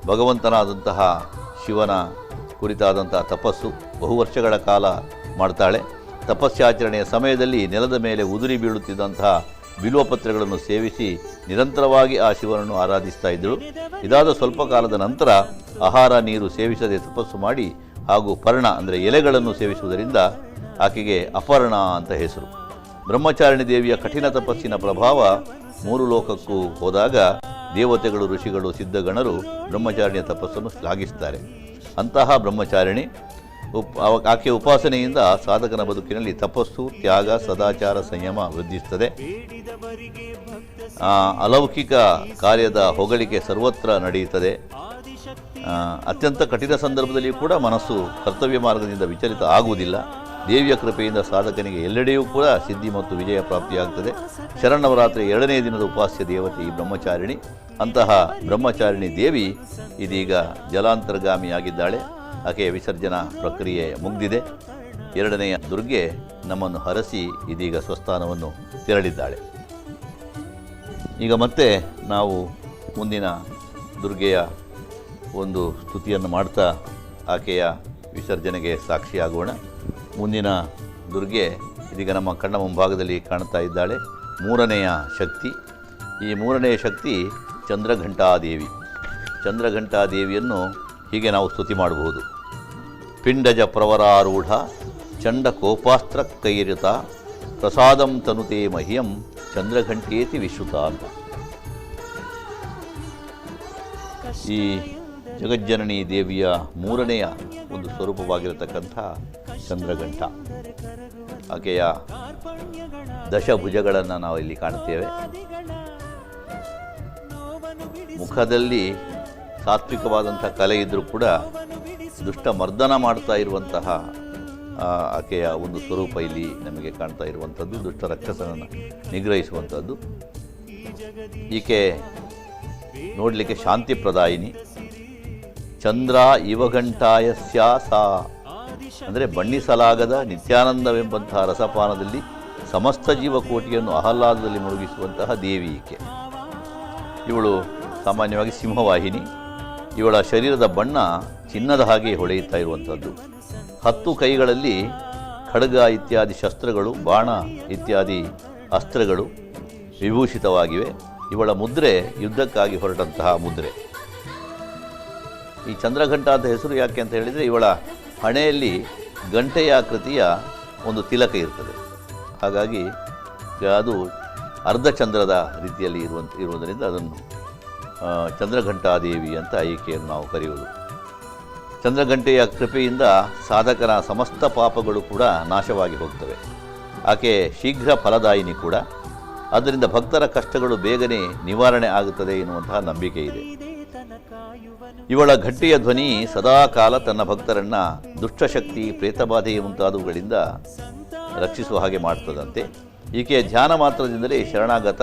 S4: ಭಗವಂತನಾದಂತಹ ಶಿವನ ಕುರಿತಾದಂತಹ ತಪಸ್ಸು ಬಹು ವರ್ಷಗಳ ಕಾಲ ಮಾಡ್ತಾಳೆ. ತಪಸ್ಸಾಚರಣೆಯ ಸಮಯದಲ್ಲಿ ನೆಲದ ಮೇಲೆ ಉದುರಿ ಬೀಳುತ್ತಿದ್ದಂತಹ ಬಿಲ್ವಪತ್ರೆಗಳನ್ನು ಸೇವಿಸಿ ನಿರಂತರವಾಗಿ ಆ ಶಿವನನ್ನು ಆರಾಧಿಸ್ತಾ ಇದ್ದಳು. ಇದಾದ ಸ್ವಲ್ಪ ಕಾಲದ ನಂತರ ಆಹಾರ ನೀರು ಸೇವಿಸದೆ ತಪಸ್ಸು ಮಾಡಿ ಹಾಗೂ ಪರ್ಣ ಅಂದರೆ ಎಲೆಗಳನ್ನು ಸೇವಿಸುವುದರಿಂದ ಆಕೆಗೆ ಅಪರ್ಣ ಅಂತ ಹೆಸರು. ಬ್ರಹ್ಮಚಾರಿಣಿ ದೇವಿಯ ಕಠಿಣ ತಪಸ್ಸಿನ ಪ್ರಭಾವ ಮೂರು ಲೋಕಕ್ಕೂ ಹೋದಾಗ ದೇವತೆಗಳು, ಋಷಿಗಳು, ಸಿದ್ಧಗಣರು ಬ್ರಹ್ಮಚಾರಿಣಿಯ ತಪಸ್ಸನ್ನು ಶ್ಲಾಘಿಸ್ತಾರೆ. ಅಂತಹ ಬ್ರಹ್ಮಚಾರಿಣಿ ಆಕೆಯ ಉಪಾಸನೆಯಿಂದ ಸಾಧಕನ ಬದುಕಿನಲ್ಲಿ ತಪಸ್ಸು, ತ್ಯಾಗ, ಸದಾಚಾರ, ಸಂಯಮ ವೃದ್ಧಿಸ್ತದೆ. ಅಲೌಕಿಕ ಕಾರ್ಯದ ಹೊಗಳಿಕೆ ಸರ್ವತ್ರ ನಡೆಯುತ್ತದೆ. ಅತ್ಯಂತ ಕಠಿಣ ಸಂದರ್ಭದಲ್ಲಿಯೂ ಕೂಡ ಮನಸ್ಸು ಕರ್ತವ್ಯ ಮಾರ್ಗದಿಂದ ವಿಚಲಿತ ಆಗುವುದಿಲ್ಲ. ದೇವಿಯ ಕೃಪೆಯಿಂದ ಸಾಧಕನಿಗೆ ಎಲ್ಲೆಡೆಯೂ ಕೂಡ ಸಿದ್ಧಿ ಮತ್ತು ವಿಜಯ ಪ್ರಾಪ್ತಿಯಾಗ್ತದೆ. ಶರನ್ನವರಾತ್ರಿ ಎರಡನೇ ದಿನದ ಉಪಾಸ್ಯ ದೇವತೆ ಈ ಬ್ರಹ್ಮಚಾರಿಣಿ. ಅಂತಹ ಬ್ರಹ್ಮಚಾರಿಣಿ ದೇವಿ ಇದೀಗ ಜಲಾಂತರ್ಗಾಮಿಯಾಗಿದ್ದಾಳೆ. ಆಕೆಯ ವಿಸರ್ಜನಾ ಪ್ರಕ್ರಿಯೆ ಮುಗಿದಿದೆ. ಎರಡನೆಯ ದುರ್ಗೆ ನಮ್ಮನ್ನು ಹರಸಿ ಇದೀಗ ಸ್ವಸ್ಥಾನವನ್ನು ತೆರಳಿದ್ದಾಳೆ. ಈಗ ಮತ್ತೆ ನಾವು ಮುಂದಿನ ದುರ್ಗೆಯ ಒಂದು ಸ್ತುತಿಯನ್ನು ಮಾಡ್ತಾ ಆಕೆಯ ವಿಸರ್ಜನೆಗೆ ಸಾಕ್ಷಿಯಾಗೋಣ. ಮುಂದಿನ ದುರ್ಗೆ ಇದೀಗ ನಮ್ಮ ಕಣ್ಣ ಮುಂಭಾಗದಲ್ಲಿ ಕಾಣ್ತಾ ಇದ್ದಾಳೆ. ಮೂರನೆಯ ಶಕ್ತಿ. ಈ ಮೂರನೆಯ ಶಕ್ತಿ ಚಂದ್ರಘಂಟಾದೇವಿ. ಚಂದ್ರಘಂಟಾದೇವಿಯನ್ನು ಹೀಗೆ ನಾವು ಸ್ತುತಿ ಮಾಡಬಹುದು. ಪಿಂಡಜ ಪ್ರವರಾರೂಢ ಚಂಡ ಕೋಪಾಸ್ತ್ರ ಕೈರಿತ ಪ್ರಸಾದಂ ತನುತೆ ಮಹ್ಯಂ ಚಂದ್ರಘಂಟೇತಿ ವಿಶ್ರುತ ಅಂತ. ಈ ಜಗಜ್ಜನನಿ ದೇವಿಯ ಮೂರನೆಯ ಒಂದು ಸ್ವರೂಪವಾಗಿರತಕ್ಕಂಥ ಚಂದ್ರಘಂಟ, ಆಕೆಯ ದಶಭುಜಗಳನ್ನು ನಾವು ಇಲ್ಲಿ ಕಾಣುತ್ತೇವೆ. ಮುಖದಲ್ಲಿ ಸಾತ್ವಿಕವಾದಂಥ ಕಲೆ ಇದ್ದರೂ ಕೂಡ ದುಷ್ಟ ಮರ್ದನ ಮಾಡ್ತಾ ಇರುವಂತಹ ಆಕೆಯ ಒಂದು ಸ್ವರೂಪ ಇಲ್ಲಿ ನಮಗೆ ಕಾಣ್ತಾ ಇರುವಂಥದ್ದು, ದುಷ್ಟ ರಾಕ್ಷಸನನ್ನು ನಿಗ್ರಹಿಸುವಂಥದ್ದು. ಈಕೆ ನೋಡಲಿಕ್ಕೆ ಶಾಂತಿ ಪ್ರದಾಯಿನಿ. ಚಂದ್ರ ಇವಘಂಟಾಯಸ್ಯ ಸಾ ಅಂದರೆ ಬಣ್ಣಿಸಲಾಗದ ನಿತ್ಯಾನಂದವೆಂಬಂತಹ ರಸಪಾನದಲ್ಲಿ ಸಮಸ್ತ ಜೀವಕೋಟಿಯನ್ನು ಆಹ್ಲಾದದಲ್ಲಿ ಮುಳುಗಿಸುವಂತಹ ದೇವಿ ಈಕೆ. ಇವಳು ಸಾಮಾನ್ಯವಾಗಿ ಸಿಂಹವಾಹಿನಿ. ಇವಳ ಶರೀರದ ಬಣ್ಣ ಚಿನ್ನದ ಹಾಗೆ ಹೊಳೆಯುತ್ತಾ ಇರುವಂಥದ್ದು. 10 ಕೈಗಳಲ್ಲಿ ಖಡ್ಗ ಇತ್ಯಾದಿ ಶಸ್ತ್ರಗಳು, ಬಾಣ ಇತ್ಯಾದಿ ಅಸ್ತ್ರಗಳು ವಿಭೂಷಿತವಾಗಿವೆ. ಇವಳ ಮುದ್ರೆ ಯುದ್ಧಕ್ಕಾಗಿ ಹೊರಟಂತಹ ಮುದ್ರೆ. ಈ ಚಂದ್ರಘಂಟ ಅಂತ ಹೆಸರು ಯಾಕೆ ಅಂತ ಹೇಳಿದರೆ, ಇವಳ ಹಣೆಯಲ್ಲಿ ಗಂಟೆಯ ಆಕೃತಿಯ ಒಂದು ತಿಲಕ ಇರ್ತದೆ. ಹಾಗಾಗಿ ಅದು ಅರ್ಧಚಂದ್ರದ ರೀತಿಯಲ್ಲಿ ಇರುವುದರಿಂದ ಅದನ್ನು ಚಂದ್ರಘಂಟಾದೇವಿ ಅಂತ ಈಕೆಯನ್ನು ನಾವು ಕರೆಯುವುದು. ಚಂದ್ರಘಂಟೆಯ ಕೃಪೆಯಿಂದ ಸಾಧಕನ ಸಮಸ್ತ ಪಾಪಗಳು ಕೂಡ ನಾಶವಾಗಿ ಹೋಗ್ತವೆ. ಆಕೆ ಶೀಘ್ರ ಫಲದಾಯಿನಿ ಕೂಡ. ಆದ್ದರಿಂದ ಭಕ್ತರ ಕಷ್ಟಗಳು ಬೇಗನೆ ನಿವಾರಣೆ ಆಗುತ್ತದೆ ಎನ್ನುವಂತಹ ನಂಬಿಕೆ ಇದೆ. ಇವಳ ಘಂಟೆಯ ಧ್ವನಿ ಸದಾಕಾಲ ತನ್ನ ಭಕ್ತರನ್ನು ದುಷ್ಟಶಕ್ತಿ, ಪ್ರೇತಬಾಧೆ ಮುಂತಾದವುಗಳಿಂದ ರಕ್ಷಿಸುವ ಹಾಗೆ ಮಾಡ್ತದಂತೆ. ಈಕೆಯ ಧ್ಯಾನ ಮಾತ್ರದಿಂದಲೇ ಶರಣಾಗತ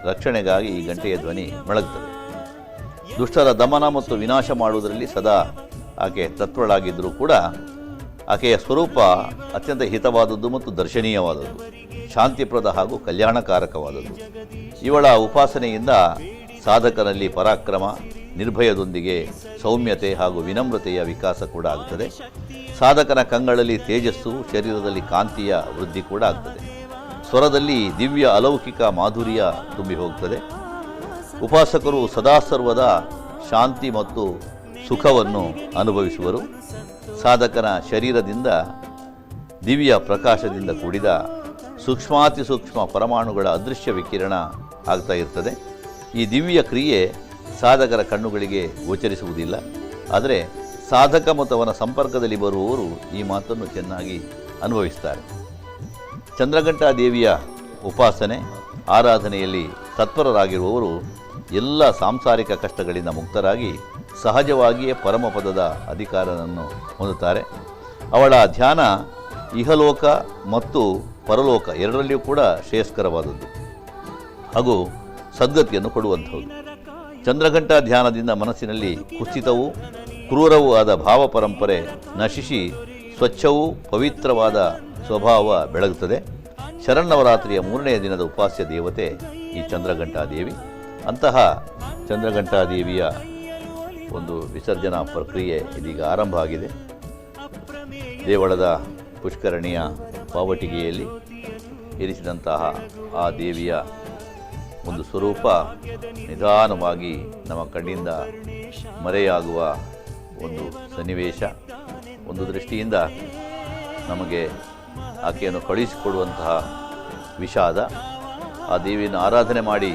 S4: ರಕ್ಷಣೆಗಾಗಿ ಈ ಗಂಟೆಯ ಧ್ವನಿ ಮೊಳಗುತ್ತದೆ. ದುಷ್ಟರ ದಮನ ಮತ್ತು ವಿನಾಶ ಮಾಡುವುದರಲ್ಲಿ ಸದಾ ಆಕೆ ತತ್ವಳಾಗಿದ್ದರೂ ಕೂಡ ಆಕೆಯ ಸ್ವರೂಪ ಅತ್ಯಂತ ಹಿತವಾದದ್ದು ಮತ್ತು ದರ್ಶನೀಯವಾದದ್ದು, ಶಾಂತಿಪ್ರದ ಹಾಗೂ ಕಲ್ಯಾಣಕಾರಕವಾದದ್ದು. ಇವಳ ಉಪಾಸನೆಯಿಂದ ಸಾಧಕನಲ್ಲಿ ಪರಾಕ್ರಮ, ನಿರ್ಭಯದೊಂದಿಗೆ ಸೌಮ್ಯತೆ ಹಾಗೂ ವಿನಮ್ರತೆಯ ವಿಕಾಸ ಕೂಡ ಆಗ್ತದೆ. ಸಾಧಕನ ಕಂಗಳಲ್ಲಿ ತೇಜಸ್ಸು, ಶರೀರದಲ್ಲಿ ಕಾಂತಿಯ ವೃದ್ಧಿ ಕೂಡ ಆಗ್ತದೆ. ಸ್ವರದಲ್ಲಿ ದಿವ್ಯ ಅಲೌಕಿಕ ಮಾಧುರ್ಯ ತುಂಬಿ ಹೋಗ್ತದೆ. ಉಪಾಸಕರು ಸದಾ ಸರ್ವದ ಶಾಂತಿ ಮತ್ತು ಸುಖವನ್ನು ಅನುಭವಿಸುವರು. ಸಾಧಕನ ಶರೀರದಿಂದ ದಿವ್ಯ ಪ್ರಕಾಶದಿಂದ ಕೂಡಿದ ಸೂಕ್ಷ್ಮಾತಿ ಸೂಕ್ಷ್ಮ ಪರಮಾಣುಗಳ ಅದೃಶ್ಯ ವಿಕಿರಣ ಆಗ್ತಾ ಇರ್ತದೆ. ಈ ದಿವ್ಯ ಕ್ರಿಯೆ ಸಾಧಕರ ಕಣ್ಣುಗಳಿಗೆ ಗೋಚರಿಸುವುದಿಲ್ಲ. ಆದರೆ ಸಾಧಕ ಮತ್ತು ಅವನ ಸಂಪರ್ಕದಲ್ಲಿ ಬರುವವರು ಈ ಮಾತನ್ನು ಚೆನ್ನಾಗಿ ಅನುಭವಿಸ್ತಾರೆ. ಚಂದ್ರಘಂಟಾ ದೇವಿಯ ಉಪಾಸನೆ ಆರಾಧನೆಯಲ್ಲಿ ತತ್ಪರರಾಗಿರುವವರು ಎಲ್ಲ ಸಾಂಸಾರಿಕ ಕಷ್ಟಗಳಿಂದ ಮುಕ್ತರಾಗಿ ಸಹಜವಾಗಿಯೇ ಪರಮಪದದ ಅಧಿಕಾರವನ್ನು ಹೊಂದುತ್ತಾರೆ. ಅವಳ ಧ್ಯಾನ ಇಹಲೋಕ ಮತ್ತು ಪರಲೋಕ ಎರಡರಲ್ಲಿಯೂ ಕೂಡ ಶ್ರೇಯಸ್ಕರವಾದದ್ದು ಹಾಗೂ ಸದ್ಗತಿಯನ್ನು ಕೊಡುವಂಥದ್ದು. ಚಂದ್ರಘಂಟಾ ಧ್ಯಾನದಿಂದ ಮನಸ್ಸಿನಲ್ಲಿ ಕುಸಿತವೂ ಕ್ರೂರವೂ ಆದ ಭಾವ ಪರಂಪರೆ ನಶಿಸಿ ಸ್ವಚ್ಛವೂ ಪವಿತ್ರವಾದ ಸ್ವಭಾವ ಬೆಳಗುತ್ತದೆ. ಶರನ್ನವರಾತ್ರಿಯ ಮೂರನೆಯ ದಿನದ ಉಪಾಸ್ಯ ದೇವತೆ ಈ ಚಂದ್ರಘಂಟಾ ದೇವಿ. ಅಂತಹ ಚಂದ್ರಘಂಟಾ ದೇವಿಯ ಒಂದು ವಿಸರ್ಜನಾ ಪ್ರಕ್ರಿಯೆ ಇದೀಗ ಆರಂಭ ಆಗಿದೆ. ದೇವಳದ ಪುಷ್ಕರಣಿಯ ಪಾವಟಿಗೆಯಲ್ಲಿ ಇರಿಸಿದಂತಹ ಆ ದೇವಿಯ ಒಂದು ಸ್ವರೂಪ ನಿಧಾನವಾಗಿ ನಮ್ಮ ಕಣ್ಣಿಂದ ಮರೆಯಾಗುವ ಒಂದು ಸನ್ನಿವೇಶ. ಒಂದು ದೃಷ್ಟಿಯಿಂದ ನಮಗೆ ಆಕೆಯನ್ನು ಕಳುಹಿಸಿಕೊಡುವಂತಹ ವಿಷಾದ, ಆ ದೇವಿಯನ್ನು ಆರಾಧನೆ ಮಾಡಿ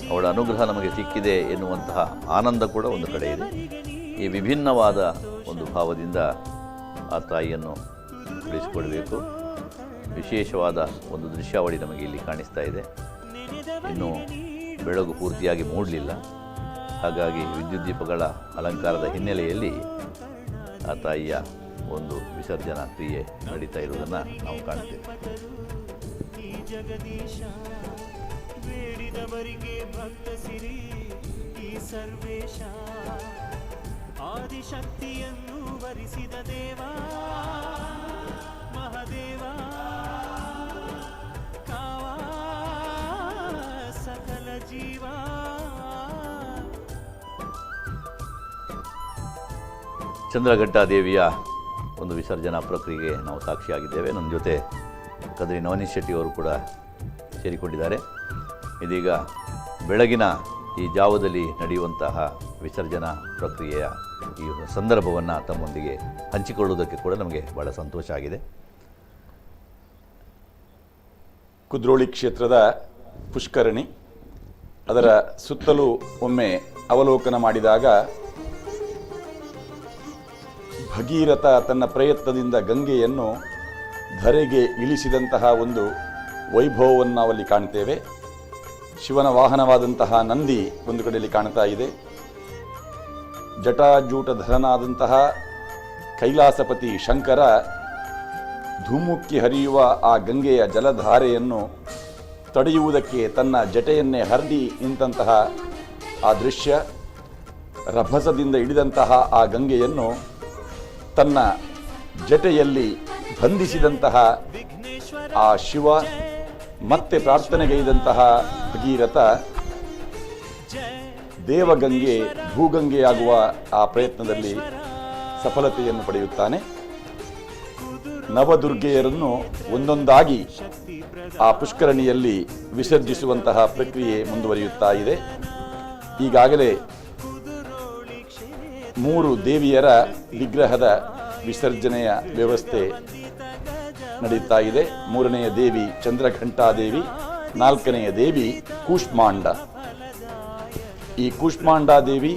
S4: ಅವಳ ಅನುಗ್ರಹ ನಮಗೆ ಸಿಕ್ಕಿದೆ ಎನ್ನುವಂತಹ ಆನಂದ ಕೂಡ ಒಂದು ಕಡೆ ಇದೆ. ಈ ವಿಭಿನ್ನವಾದ ಒಂದು ಭಾವದಿಂದ ಆ ತಾಯಿಯನ್ನು ಉಳಿಸಿಕೊಡಬೇಕು. ವಿಶೇಷವಾದ ಒಂದು ದೃಶ್ಯಾವಳಿ ನಮಗೆ ಇಲ್ಲಿ ಕಾಣಿಸ್ತಾ ಇದೆ. ಇನ್ನೂ ಬೆಳಗು ಪೂರ್ತಿಯಾಗಿ ಮೂಡಲಿಲ್ಲ, ಹಾಗಾಗಿ ವಿದ್ಯುತ್ ದೀಪಗಳ ಅಲಂಕಾರದ ಹಿನ್ನೆಲೆಯಲ್ಲಿ ಆ ತಾಯಿಯ ಒಂದು ವಿಸರ್ಜನಾ ಕ್ರಿಯೆ ನಡೀತಾ ಇರುವುದನ್ನು ನಾವು ಕಾಣ್ತೇವೆ.
S2: ಬೇಡಿದವರಿಗೆ ಭಕ್ತ ಸಿರಿ ಈ ಸರ್ವೇಶ, ಆದಿಶಕ್ತಿಯನ್ನು ವರಿಸಿದ ದೇವ ಮಹಾದೇವ, ಕಾವಾ ಸಕಲ ಜೀವ.
S4: ಚಂದ್ರಘಂಟಾ ದೇವಿಯ ಒಂದು ವಿಸರ್ಜನಾ ಪ್ರಕ್ರಿಯೆಗೆ ನಾವು ಸಾಕ್ಷಿಯಾಗಿದ್ದೇವೆ. ನನ್ನ ಜೊತೆ ಕದ್ರಿ ನವನೀಶ್ ಶೆಟ್ಟಿಯವರು ಕೂಡ ಸೇರಿಕೊಂಡಿದ್ದಾರೆ. ಇದೀಗ ಬೆಳಗಿನ ಈ ಜಾವದಲ್ಲಿ ನಡೆಯುವಂತಹ ವಿಸರ್ಜನಾ ಪ್ರಕ್ರಿಯೆಯ ಈ ಸಂದರ್ಭವನ್ನು ತಮ್ಮೊಂದಿಗೆ ಹಂಚಿಕೊಳ್ಳುವುದಕ್ಕೆ ಕೂಡ ನಮಗೆ ಭಾಳ ಸಂತೋಷ ಆಗಿದೆ.
S12: ಕುದ್ರೋಳಿ ಕ್ಷೇತ್ರದ ಪುಷ್ಕರಣಿ, ಅದರ ಸುತ್ತಲೂ ಒಮ್ಮೆ ಅವಲೋಕನ ಮಾಡಿದಾಗ ಭಗೀರಥ ತನ್ನ ಪ್ರಯತ್ನದಿಂದ ಗಂಗೆಯನ್ನು ಧರೆಗೆ ಇಳಿಸಿದಂತಹ ಒಂದು ವೈಭವವನ್ನು ನಾವಲ್ಲಿ ಕಾಣ್ತೇವೆ. ಶಿವನ ವಾಹನವಾದಂತಹ ನಂದಿ ಒಂದು ಕಡೆಯಲ್ಲಿ ಕಾಣ್ತಾ ಇದೆ. ಜಟಾಜೂಟಧರನಾದಂತಹ ಕೈಲಾಸಪತಿ ಶಂಕರ ಧುಮುಕ್ಕಿ ಹರಿಯುವ ಆ ಗಂಗೆಯ ಜಲಧಾರೆಯನ್ನು ತಡೆಯುವುದಕ್ಕೆ ತನ್ನ ಜಟೆಯನ್ನೇ ಹರಡಿ ನಿಂತಹ ಆ ದೃಶ್ಯ, ರಭಸದಿಂದ ಹಿಡಿದಂತಹ ಆ ಗಂಗೆಯನ್ನು ತನ್ನ ಜಟೆಯಲ್ಲಿ ಬಂಧಿಸಿದಂತಹ ಆ ಶಿವ, ಮತ್ತೆ ಪ್ರಾರ್ಥನೆಗೈದಂತಹ ಭಗೀರಥ ದೇವಗಂಗೆ ಭೂಗಂಗೆಯಾಗುವ ಆ ಪ್ರಯತ್ನದಲ್ಲಿ ಸಫಲತೆಯನ್ನು ಪಡೆಯುತ್ತಾನೆ. ನವದುರ್ಗೆಯರನ್ನು ಒಂದೊಂದಾಗಿ ಆ ಪುಷ್ಕರಣಿಯಲ್ಲಿ ವಿಸರ್ಜಿಸುವಂತಹ ಪ್ರಕ್ರಿಯೆ ಮುಂದುವರಿಯುತ್ತಾ ಇದೆ. ಈಗಾಗಲೇ 3 ದೇವಿಯರ ವಿಗ್ರಹದ ವಿಸರ್ಜನೆಯ ವ್ಯವಸ್ಥೆ ನಡೆಯುತ್ತಾ ಇದೆ. 3ನೇ ದೇವಿ ಚಂದ್ರಘಂಟಾದೇವಿ, 4ನೇ ದೇವಿ ಕೂಷ್ಮಾಂಡ. ಈ ಕೂಷ್ಮಾಂಡಾದೇವಿ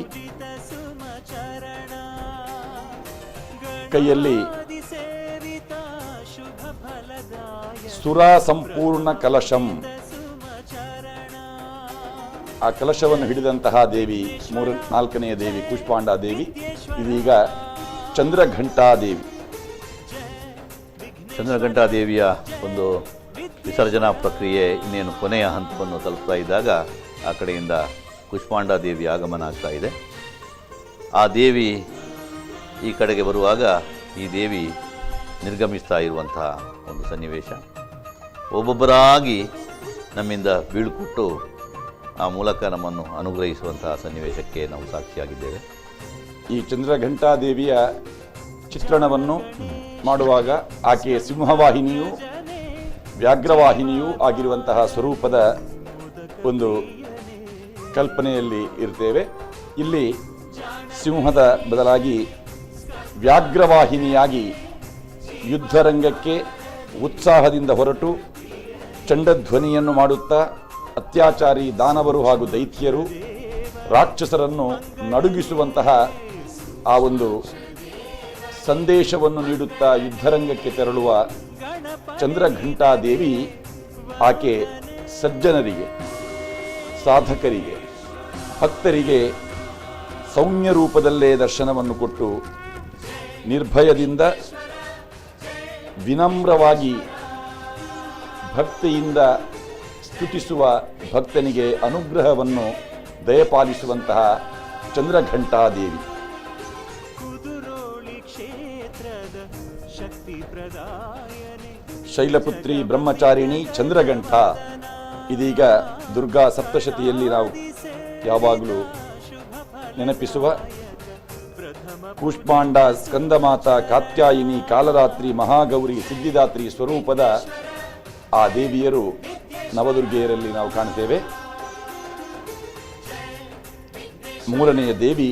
S12: ಕೈಯಲ್ಲಿ ಸುರಾ ಸಂಪೂರ್ಣ ಕಲಶಂ, ಆ ಕಲಶವನ್ನು ಹಿಡಿದಂತಹ ದೇವಿ 4ನೇ ದೇವಿ ಕೂಷ್ಮಾಂಡಾದೇವಿ. ಇದೀಗ ಚಂದ್ರಘಂಟಾದೇವಿ.
S4: ಚಂದ್ರಘಂಟಾದೇವಿಯ ಒಂದು ವಿಸರ್ಜನಾ ಪ್ರಕ್ರಿಯೆ ಇನ್ನೇನು ಕೊನೆಯ ಹಂತವನ್ನು ತಲುಪ್ತಾ ಇದ್ದಾಗ ಆ ಕಡೆಯಿಂದ ಕೂಷ್ಮಾಂಡಾದೇವಿ ಆಗಮನ ಆಗ್ತಾ ಇದೆ. ಆ ದೇವಿ ಈ ಕಡೆಗೆ ಬರುವಾಗ ಈ ದೇವಿ ನಿರ್ಗಮಿಸ್ತಾ ಇರುವಂತಹ ಒಂದು ಸನ್ನಿವೇಶ. ಒಬ್ಬೊಬ್ಬರಾಗಿ ನಮ್ಮಿಂದ ಬೀಳ್ಕೊಟ್ಟು ಆ ಮೂಲಕ ನಮ್ಮನ್ನು ಅನುಗ್ರಹಿಸುವಂತಹ ಸನ್ನಿವೇಶಕ್ಕೆ ನಾವು ಸಾಕ್ಷಿಯಾಗಿದ್ದೇವೆ.
S12: ಈ ಚಂದ್ರಘಂಟಾದೇವಿಯ ಚಿತ್ರಣವನ್ನು ಮಾಡುವಾಗ ಆಕೆಯ ಸಿಂಹವಾಹಿನಿಯೂ ವ್ಯಾಘ್ರವಾಹಿನಿಯೂ ಆಗಿರುವಂತಹ ಸ್ವರೂಪದ ಒಂದು ಕಲ್ಪನೆಯಲ್ಲಿ ಇರ್ತೇವೆ. ಇಲ್ಲಿ ಸಿಂಹದ ಬದಲಾಗಿ ವ್ಯಾಘ್ರವಾಹಿನಿಯಾಗಿ ಯುದ್ಧರಂಗಕ್ಕೆ ಉತ್ಸಾಹದಿಂದ ಹೊರಟು ಚಂಡಧ್ವನಿಯನ್ನು ಮಾಡುತ್ತಾ ಅತ್ಯಾಚಾರಿ ದಾನವರು ಹಾಗೂ ದೈತ್ಯರು ರಾಕ್ಷಸರನ್ನು ನಡುಗಿಸುವಂತಹ ಆ ಒಂದು ಸಂದೇಶವನ್ನು ನೀಡುತ್ತಾ ಯುದ್ಧರಂಗಕ್ಕೆ ತೆರಳುವ ಚಂದ್ರಘಂಟಾದೇವಿ ಆಕೆ ಸಜ್ಜನರಿಗೆ, ಸಾಧಕರಿಗೆ, ಭಕ್ತರಿಗೆ ಸೌಮ್ಯ ರೂಪದಲ್ಲೇ ದರ್ಶನವನ್ನು ಕೊಟ್ಟು ನಿರ್ಭಯದಿಂದ ವಿನಮ್ರವಾಗಿ ಭಕ್ತಿಯಿಂದ ಸ್ತುತಿಸುವ ಭಕ್ತನಿಗೆ ಅನುಗ್ರಹವನ್ನು ದಯಪಾಲಿಸುವಂತಹ ಚಂದ್ರಘಂಟಾದೇವಿ. ಶೈಲಪುತ್ರಿ ಬ್ರಹ್ಮಚಾರಿಣಿ ಚಂದ್ರಘಂಟ. ಇದೀಗ ದುರ್ಗಾ ಸಪ್ತಶತಿಯಲ್ಲಿ ನಾವು ಯಾವಾಗಲೂ ನೆನಪಿಸುವ ಕೂಷ್ಮಾಂಡ, ಸ್ಕಂದಮಾತ, ಕಾತ್ಯಾಯಿನಿ, ಕಾಲರಾತ್ರಿ, ಮಹಾಗೌರಿ, ಸಿದ್ಧಿದಾತ್ರಿ ಸ್ವರೂಪದ ಆ ದೇವಿಯರು ನವದುರ್ಗೆಯರಲ್ಲಿ ನಾವು ಕಾಣ್ತೇವೆ. ಮೂರನೆಯ ದೇವಿ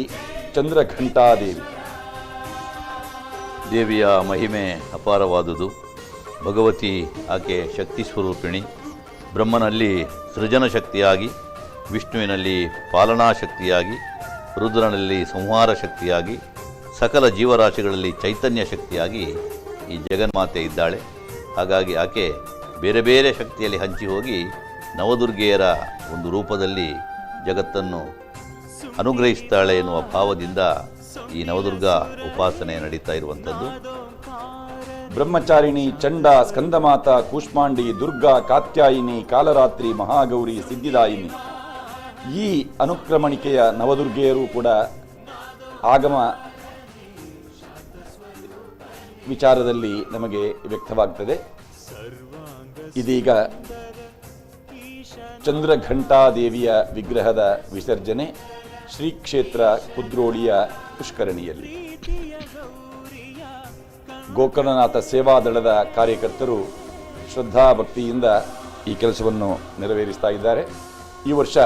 S12: ಚಂದ್ರಘಂಟಾದೇವಿ.
S4: ದೇವಿಯ ಮಹಿಮೆ ಅಪಾರವಾದುದು. ಭಗವತಿ ಆಕೆ ಶಕ್ತಿ ಸ್ವರೂಪಿಣಿ. ಬ್ರಹ್ಮನಲ್ಲಿ ಸೃಜನ ಶಕ್ತಿಯಾಗಿ, ವಿಷ್ಣುವಿನಲ್ಲಿ ಪಾಲನಾ ಶಕ್ತಿಯಾಗಿ, ರುದ್ರನಲ್ಲಿ ಸಂಹಾರ ಶಕ್ತಿಯಾಗಿ, ಸಕಲ ಜೀವರಾಶಿಗಳಲ್ಲಿ ಚೈತನ್ಯ ಶಕ್ತಿಯಾಗಿ ಈ ಜಗನ್ಮಾತೆ ಇದ್ದಾಳೆ. ಹಾಗಾಗಿ ಆಕೆ ಬೇರೆ ಬೇರೆ ಶಕ್ತಿಯಲ್ಲಿ ಹಂಚಿ ಹೋಗಿ ನವದುರ್ಗೆಯರ ಒಂದು ರೂಪದಲ್ಲಿ ಜಗತ್ತನ್ನು ಅನುಗ್ರಹಿಸ್ತಾಳೆ ಎನ್ನುವ ಭಾವದಿಂದ ಈ ನವದುರ್ಗಾ ಉಪಾಸನೆ ನಡೀತಾ ಇರುವಂಥದ್ದು.
S12: ಬ್ರಹ್ಮಚಾರಿಣಿ, ಚಂಡ, ಸ್ಕಂದಮಾತ, ಕೂಷ್ಮಾಂಡಿ, ದುರ್ಗಾ, ಕಾತ್ಯಾಯಿನಿ, ಕಾಲರಾತ್ರಿ, ಮಹಾಗೌರಿ, ಸಿದ್ಧಿದಾಯಿನಿ ಈ ಅನುಕ್ರಮಣಿಕೆಯ ನವದುರ್ಗೆಯರು ಕೂಡ ಆಗಮ ವಿಚಾರದಲ್ಲಿ ನಮಗೆ ವ್ಯಕ್ತವಾಗ್ತದೆ. ಇದೀಗ ಚಂದ್ರಘಂಟಾದೇವಿಯ ವಿಗ್ರಹದ ವಿಸರ್ಜನೆ ಶ್ರೀ ಕ್ಷೇತ್ರ ಕುದ್ರೋಳಿಯ ಪುಷ್ಕರಣಿಯಲ್ಲಿ. ಗೋಕರ್ಣನಾಥ ಸೇವಾದಳದ ಕಾರ್ಯಕರ್ತರು ಶ್ರದ್ಧಾಭಕ್ತಿಯಿಂದ ಈ ಕೆಲಸವನ್ನು ನೆರವೇರಿಸ್ತಾ ಇದ್ದಾರೆ. ಈ ವರ್ಷ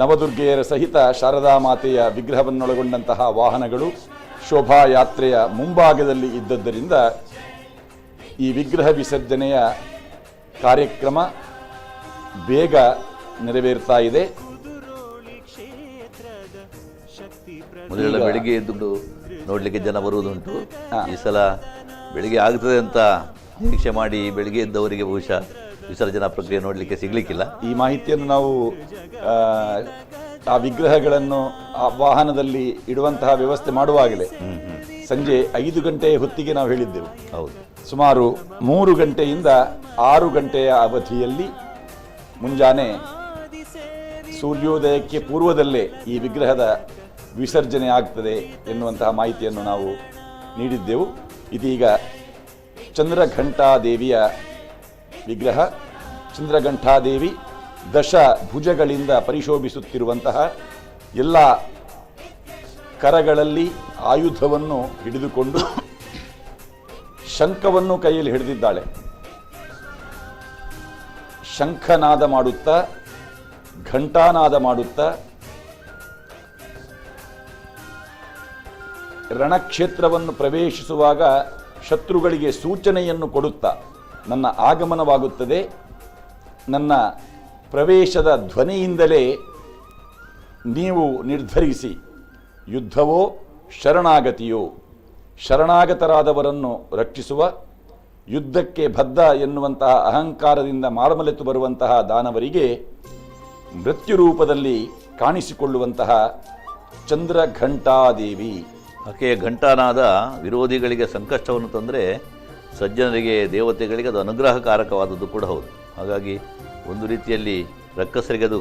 S12: ನವದುರ್ಗೆಯರ ಸಹಿತ ಶಾರದಾ ಮಾತೆಯ ವಿಗ್ರಹವನ್ನೊಳಗೊಂಡಂತಹ ವಾಹನಗಳು ಶೋಭಾಯಾತ್ರೆಯ ಮುಂಭಾಗದಲ್ಲಿ ಇದ್ದದ್ದರಿಂದ ಈ ವಿಗ್ರಹ ವಿಸರ್ಜನೆಯ ಕಾರ್ಯಕ್ರಮ ಬೇಗ ನೆರವೇರ್ತಾ ಇದೆ.
S4: ಮೊದಲೆಲ್ಲ ಬೆಳಿಗ್ಗೆ ಎದ್ದು ನೋಡಲಿಕ್ಕೆ ಜನ ಬರುವುದುಂಟು. ಈ ಸಲ ಬೆಳಿಗ್ಗೆ ಆಗ್ತದೆ ಅಂತ ನಿರೀಕ್ಷೆ ಮಾಡಿ ಬೆಳಿಗ್ಗೆ ಎದ್ದವರಿಗೆ ಬಹುಶಃ ವಿಸರ್ಜನಾ ಪ್ರಕ್ರಿಯೆ ನೋಡಲಿಕ್ಕೆ ಸಿಗಲಿಕ್ಕಿಲ್ಲ.
S12: ಈ ಮಾಹಿತಿಯನ್ನು ನಾವು ಆ ವಿಗ್ರಹಗಳನ್ನು ಆ ವಾಹನದಲ್ಲಿ ಇಡುವಂತಹ ವ್ಯವಸ್ಥೆ ಮಾಡುವಾಗಲೇ ಸಂಜೆ 5 ಗಂಟೆಯ ಹೊತ್ತಿಗೆ ನಾವು ಹೇಳಿದ್ದೆವು.
S4: ಹೌದು,
S12: ಸುಮಾರು 3 ಗಂಟೆಯಿಂದ 6 ಗಂಟೆಯ ಅವಧಿಯಲ್ಲಿ ಮುಂಜಾನೆ ಸೂರ್ಯೋದಯಕ್ಕೆ ಪೂರ್ವದಲ್ಲೇ ಈ ವಿಗ್ರಹದ ವಿಸರ್ಜನೆ ಆಗ್ತದೆ ಎನ್ನುವಂತಹ ಮಾಹಿತಿಯನ್ನು ನಾವು ನೀಡಿದ್ದೆವು. ಇದೀಗ ಚಂದ್ರಘಂಟಾದೇವಿಯ ವಿಗ್ರಹ, ಚಂದ್ರಘಂಟಾದೇವಿ ದಶ ಭುಜಗಳಿಂದ ಪರಿಶೋಭಿಸುತ್ತಿರುವಂತಹ ಎಲ್ಲ ಕರಗಳಲ್ಲಿ ಆಯುಧವನ್ನು ಹಿಡಿದುಕೊಂಡು ಶಂಖವನ್ನು ಕೈಯಲ್ಲಿ ಹಿಡಿದಿದ್ದಾಳೆ. ಶಂಖನಾದ ಮಾಡುತ್ತಾ, ಘಂಟಾನಾದ ಮಾಡುತ್ತಾ ರಣಕ್ಷೇತ್ರವನ್ನು ಪ್ರವೇಶಿಸುವಾಗ ಶತ್ರುಗಳಿಗೆ ಸೂಚನೆಯನ್ನು ಕೊಡುತ್ತಾ, ನನ್ನ ಆಗಮನವಾಗುತ್ತದೆ, ನನ್ನ ಪ್ರವೇಶದ ಧ್ವನಿಯಿಂದಲೇ ನೀವು ನಿರ್ಧರಿಸಿ ಯುದ್ಧವೋ ಶರಣಾಗತಿಯೋ, ಶರಣಾಗತರಾದವರನ್ನು ರಕ್ಷಿಸುವ, ಯುದ್ಧಕ್ಕೆ ಬದ್ಧ ಎನ್ನುವಂತಹ ಅಹಂಕಾರದಿಂದ ಮಾರಮಲೆತು ಬರುವಂತಹ ದಾನವರಿಗೆ ಮೃತ್ಯುರೂಪದಲ್ಲಿ ಕಾಣಿಸಿಕೊಳ್ಳುವಂತಹ ಚಂದ್ರಘಂಟಾದೇವಿ.
S4: ಆಕೆಯ ಘಂಟಾನಾದ ವಿರೋಧಿಗಳಿಗೆ ಸಂಕಷ್ಟವನ್ನು ತಂದರೆ ಸಜ್ಜನರಿಗೆ, ದೇವತೆಗಳಿಗೆ ಅದು ಅನುಗ್ರಹಕಾರಕವಾದದ್ದು ಕೂಡ ಹೌದು. ಹಾಗಾಗಿ ಒಂದು ರೀತಿಯಲ್ಲಿ ರಕ್ಕಸರಿಗೆ ಅದು